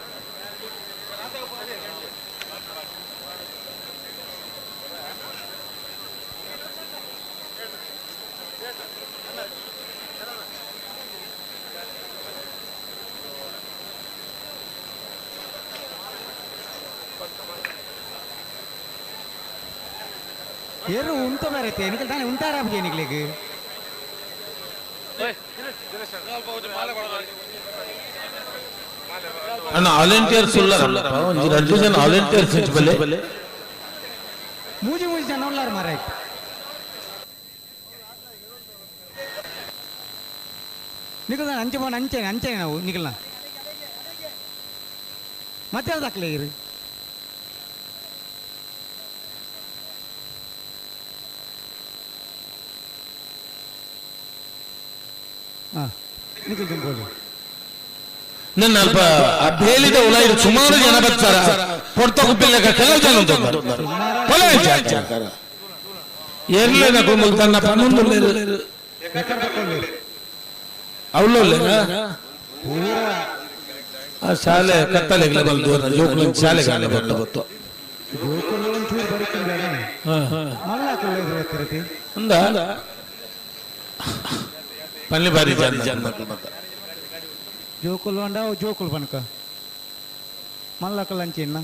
ಎರು ಉಂತ ಬರತ್ತೆ ನಿಕಲ್ ತಾನೆ ಉಂತಾರ ನಿಕ್ಲೆಗ್. ಅಣ್ಣ ವಾಲಂಟಿಯರ್ಸ್ ಉಲ್ಲಾರ ಒಂಜಿ ರಡ್ಡ್ ಜನ ವಾಲಂಟಿಯರ್ಸ್ ಬಲೆ. ಮೂಜಿ ಮೂಜಿ ಜನ ಉಲ್ಲಾರ ಮಾರಾಯ. ನಿಕಲ್ ಅಂಚೆ ಪೋಣ ಅಂಚೆನೆ ಅಂಚೆನೆ ನಾವು ನಿಕಲ್ನ ಮತ್ತೆ ಯಾವ್ದು ಹಾಕ್ಲೆ ಇರು? ಹಾಂ ನಿಖಲ್ ತುಂಬೋದು. ನನ್ನ ಅಲ್ಪ ಬೇಲಿದ ಉಲಾಯಿಡು ಸುಮಾರು ಜನ ಬರ್ತಾರ ಪೊರ್ತ ಕುಪ್ಪಿಲ್ಲಕ ಕೆಲವು ಜನ ಉಂಟು. ಎರ್ಲೆನ ಕುಮುಲ್ ತನ್ನ ಪನ್ನೊಂದು ಅವಳು ಆ ಶಾಲೆ ಕತ್ತಲೆಗ್ಲ ಬಂದು ಜೋಕುಲು ಶಾಲೆ ಬತ್ತು ಅಂದ ಪಲ್ಲಿ ಬಾರಿ ಜನ ಜೋಕುಲು ಅಂಡ ಜೋಕುಲು ಪನಕ ಮಲ್ಲಕಲ್ ಅಂಚಿನ್ನ.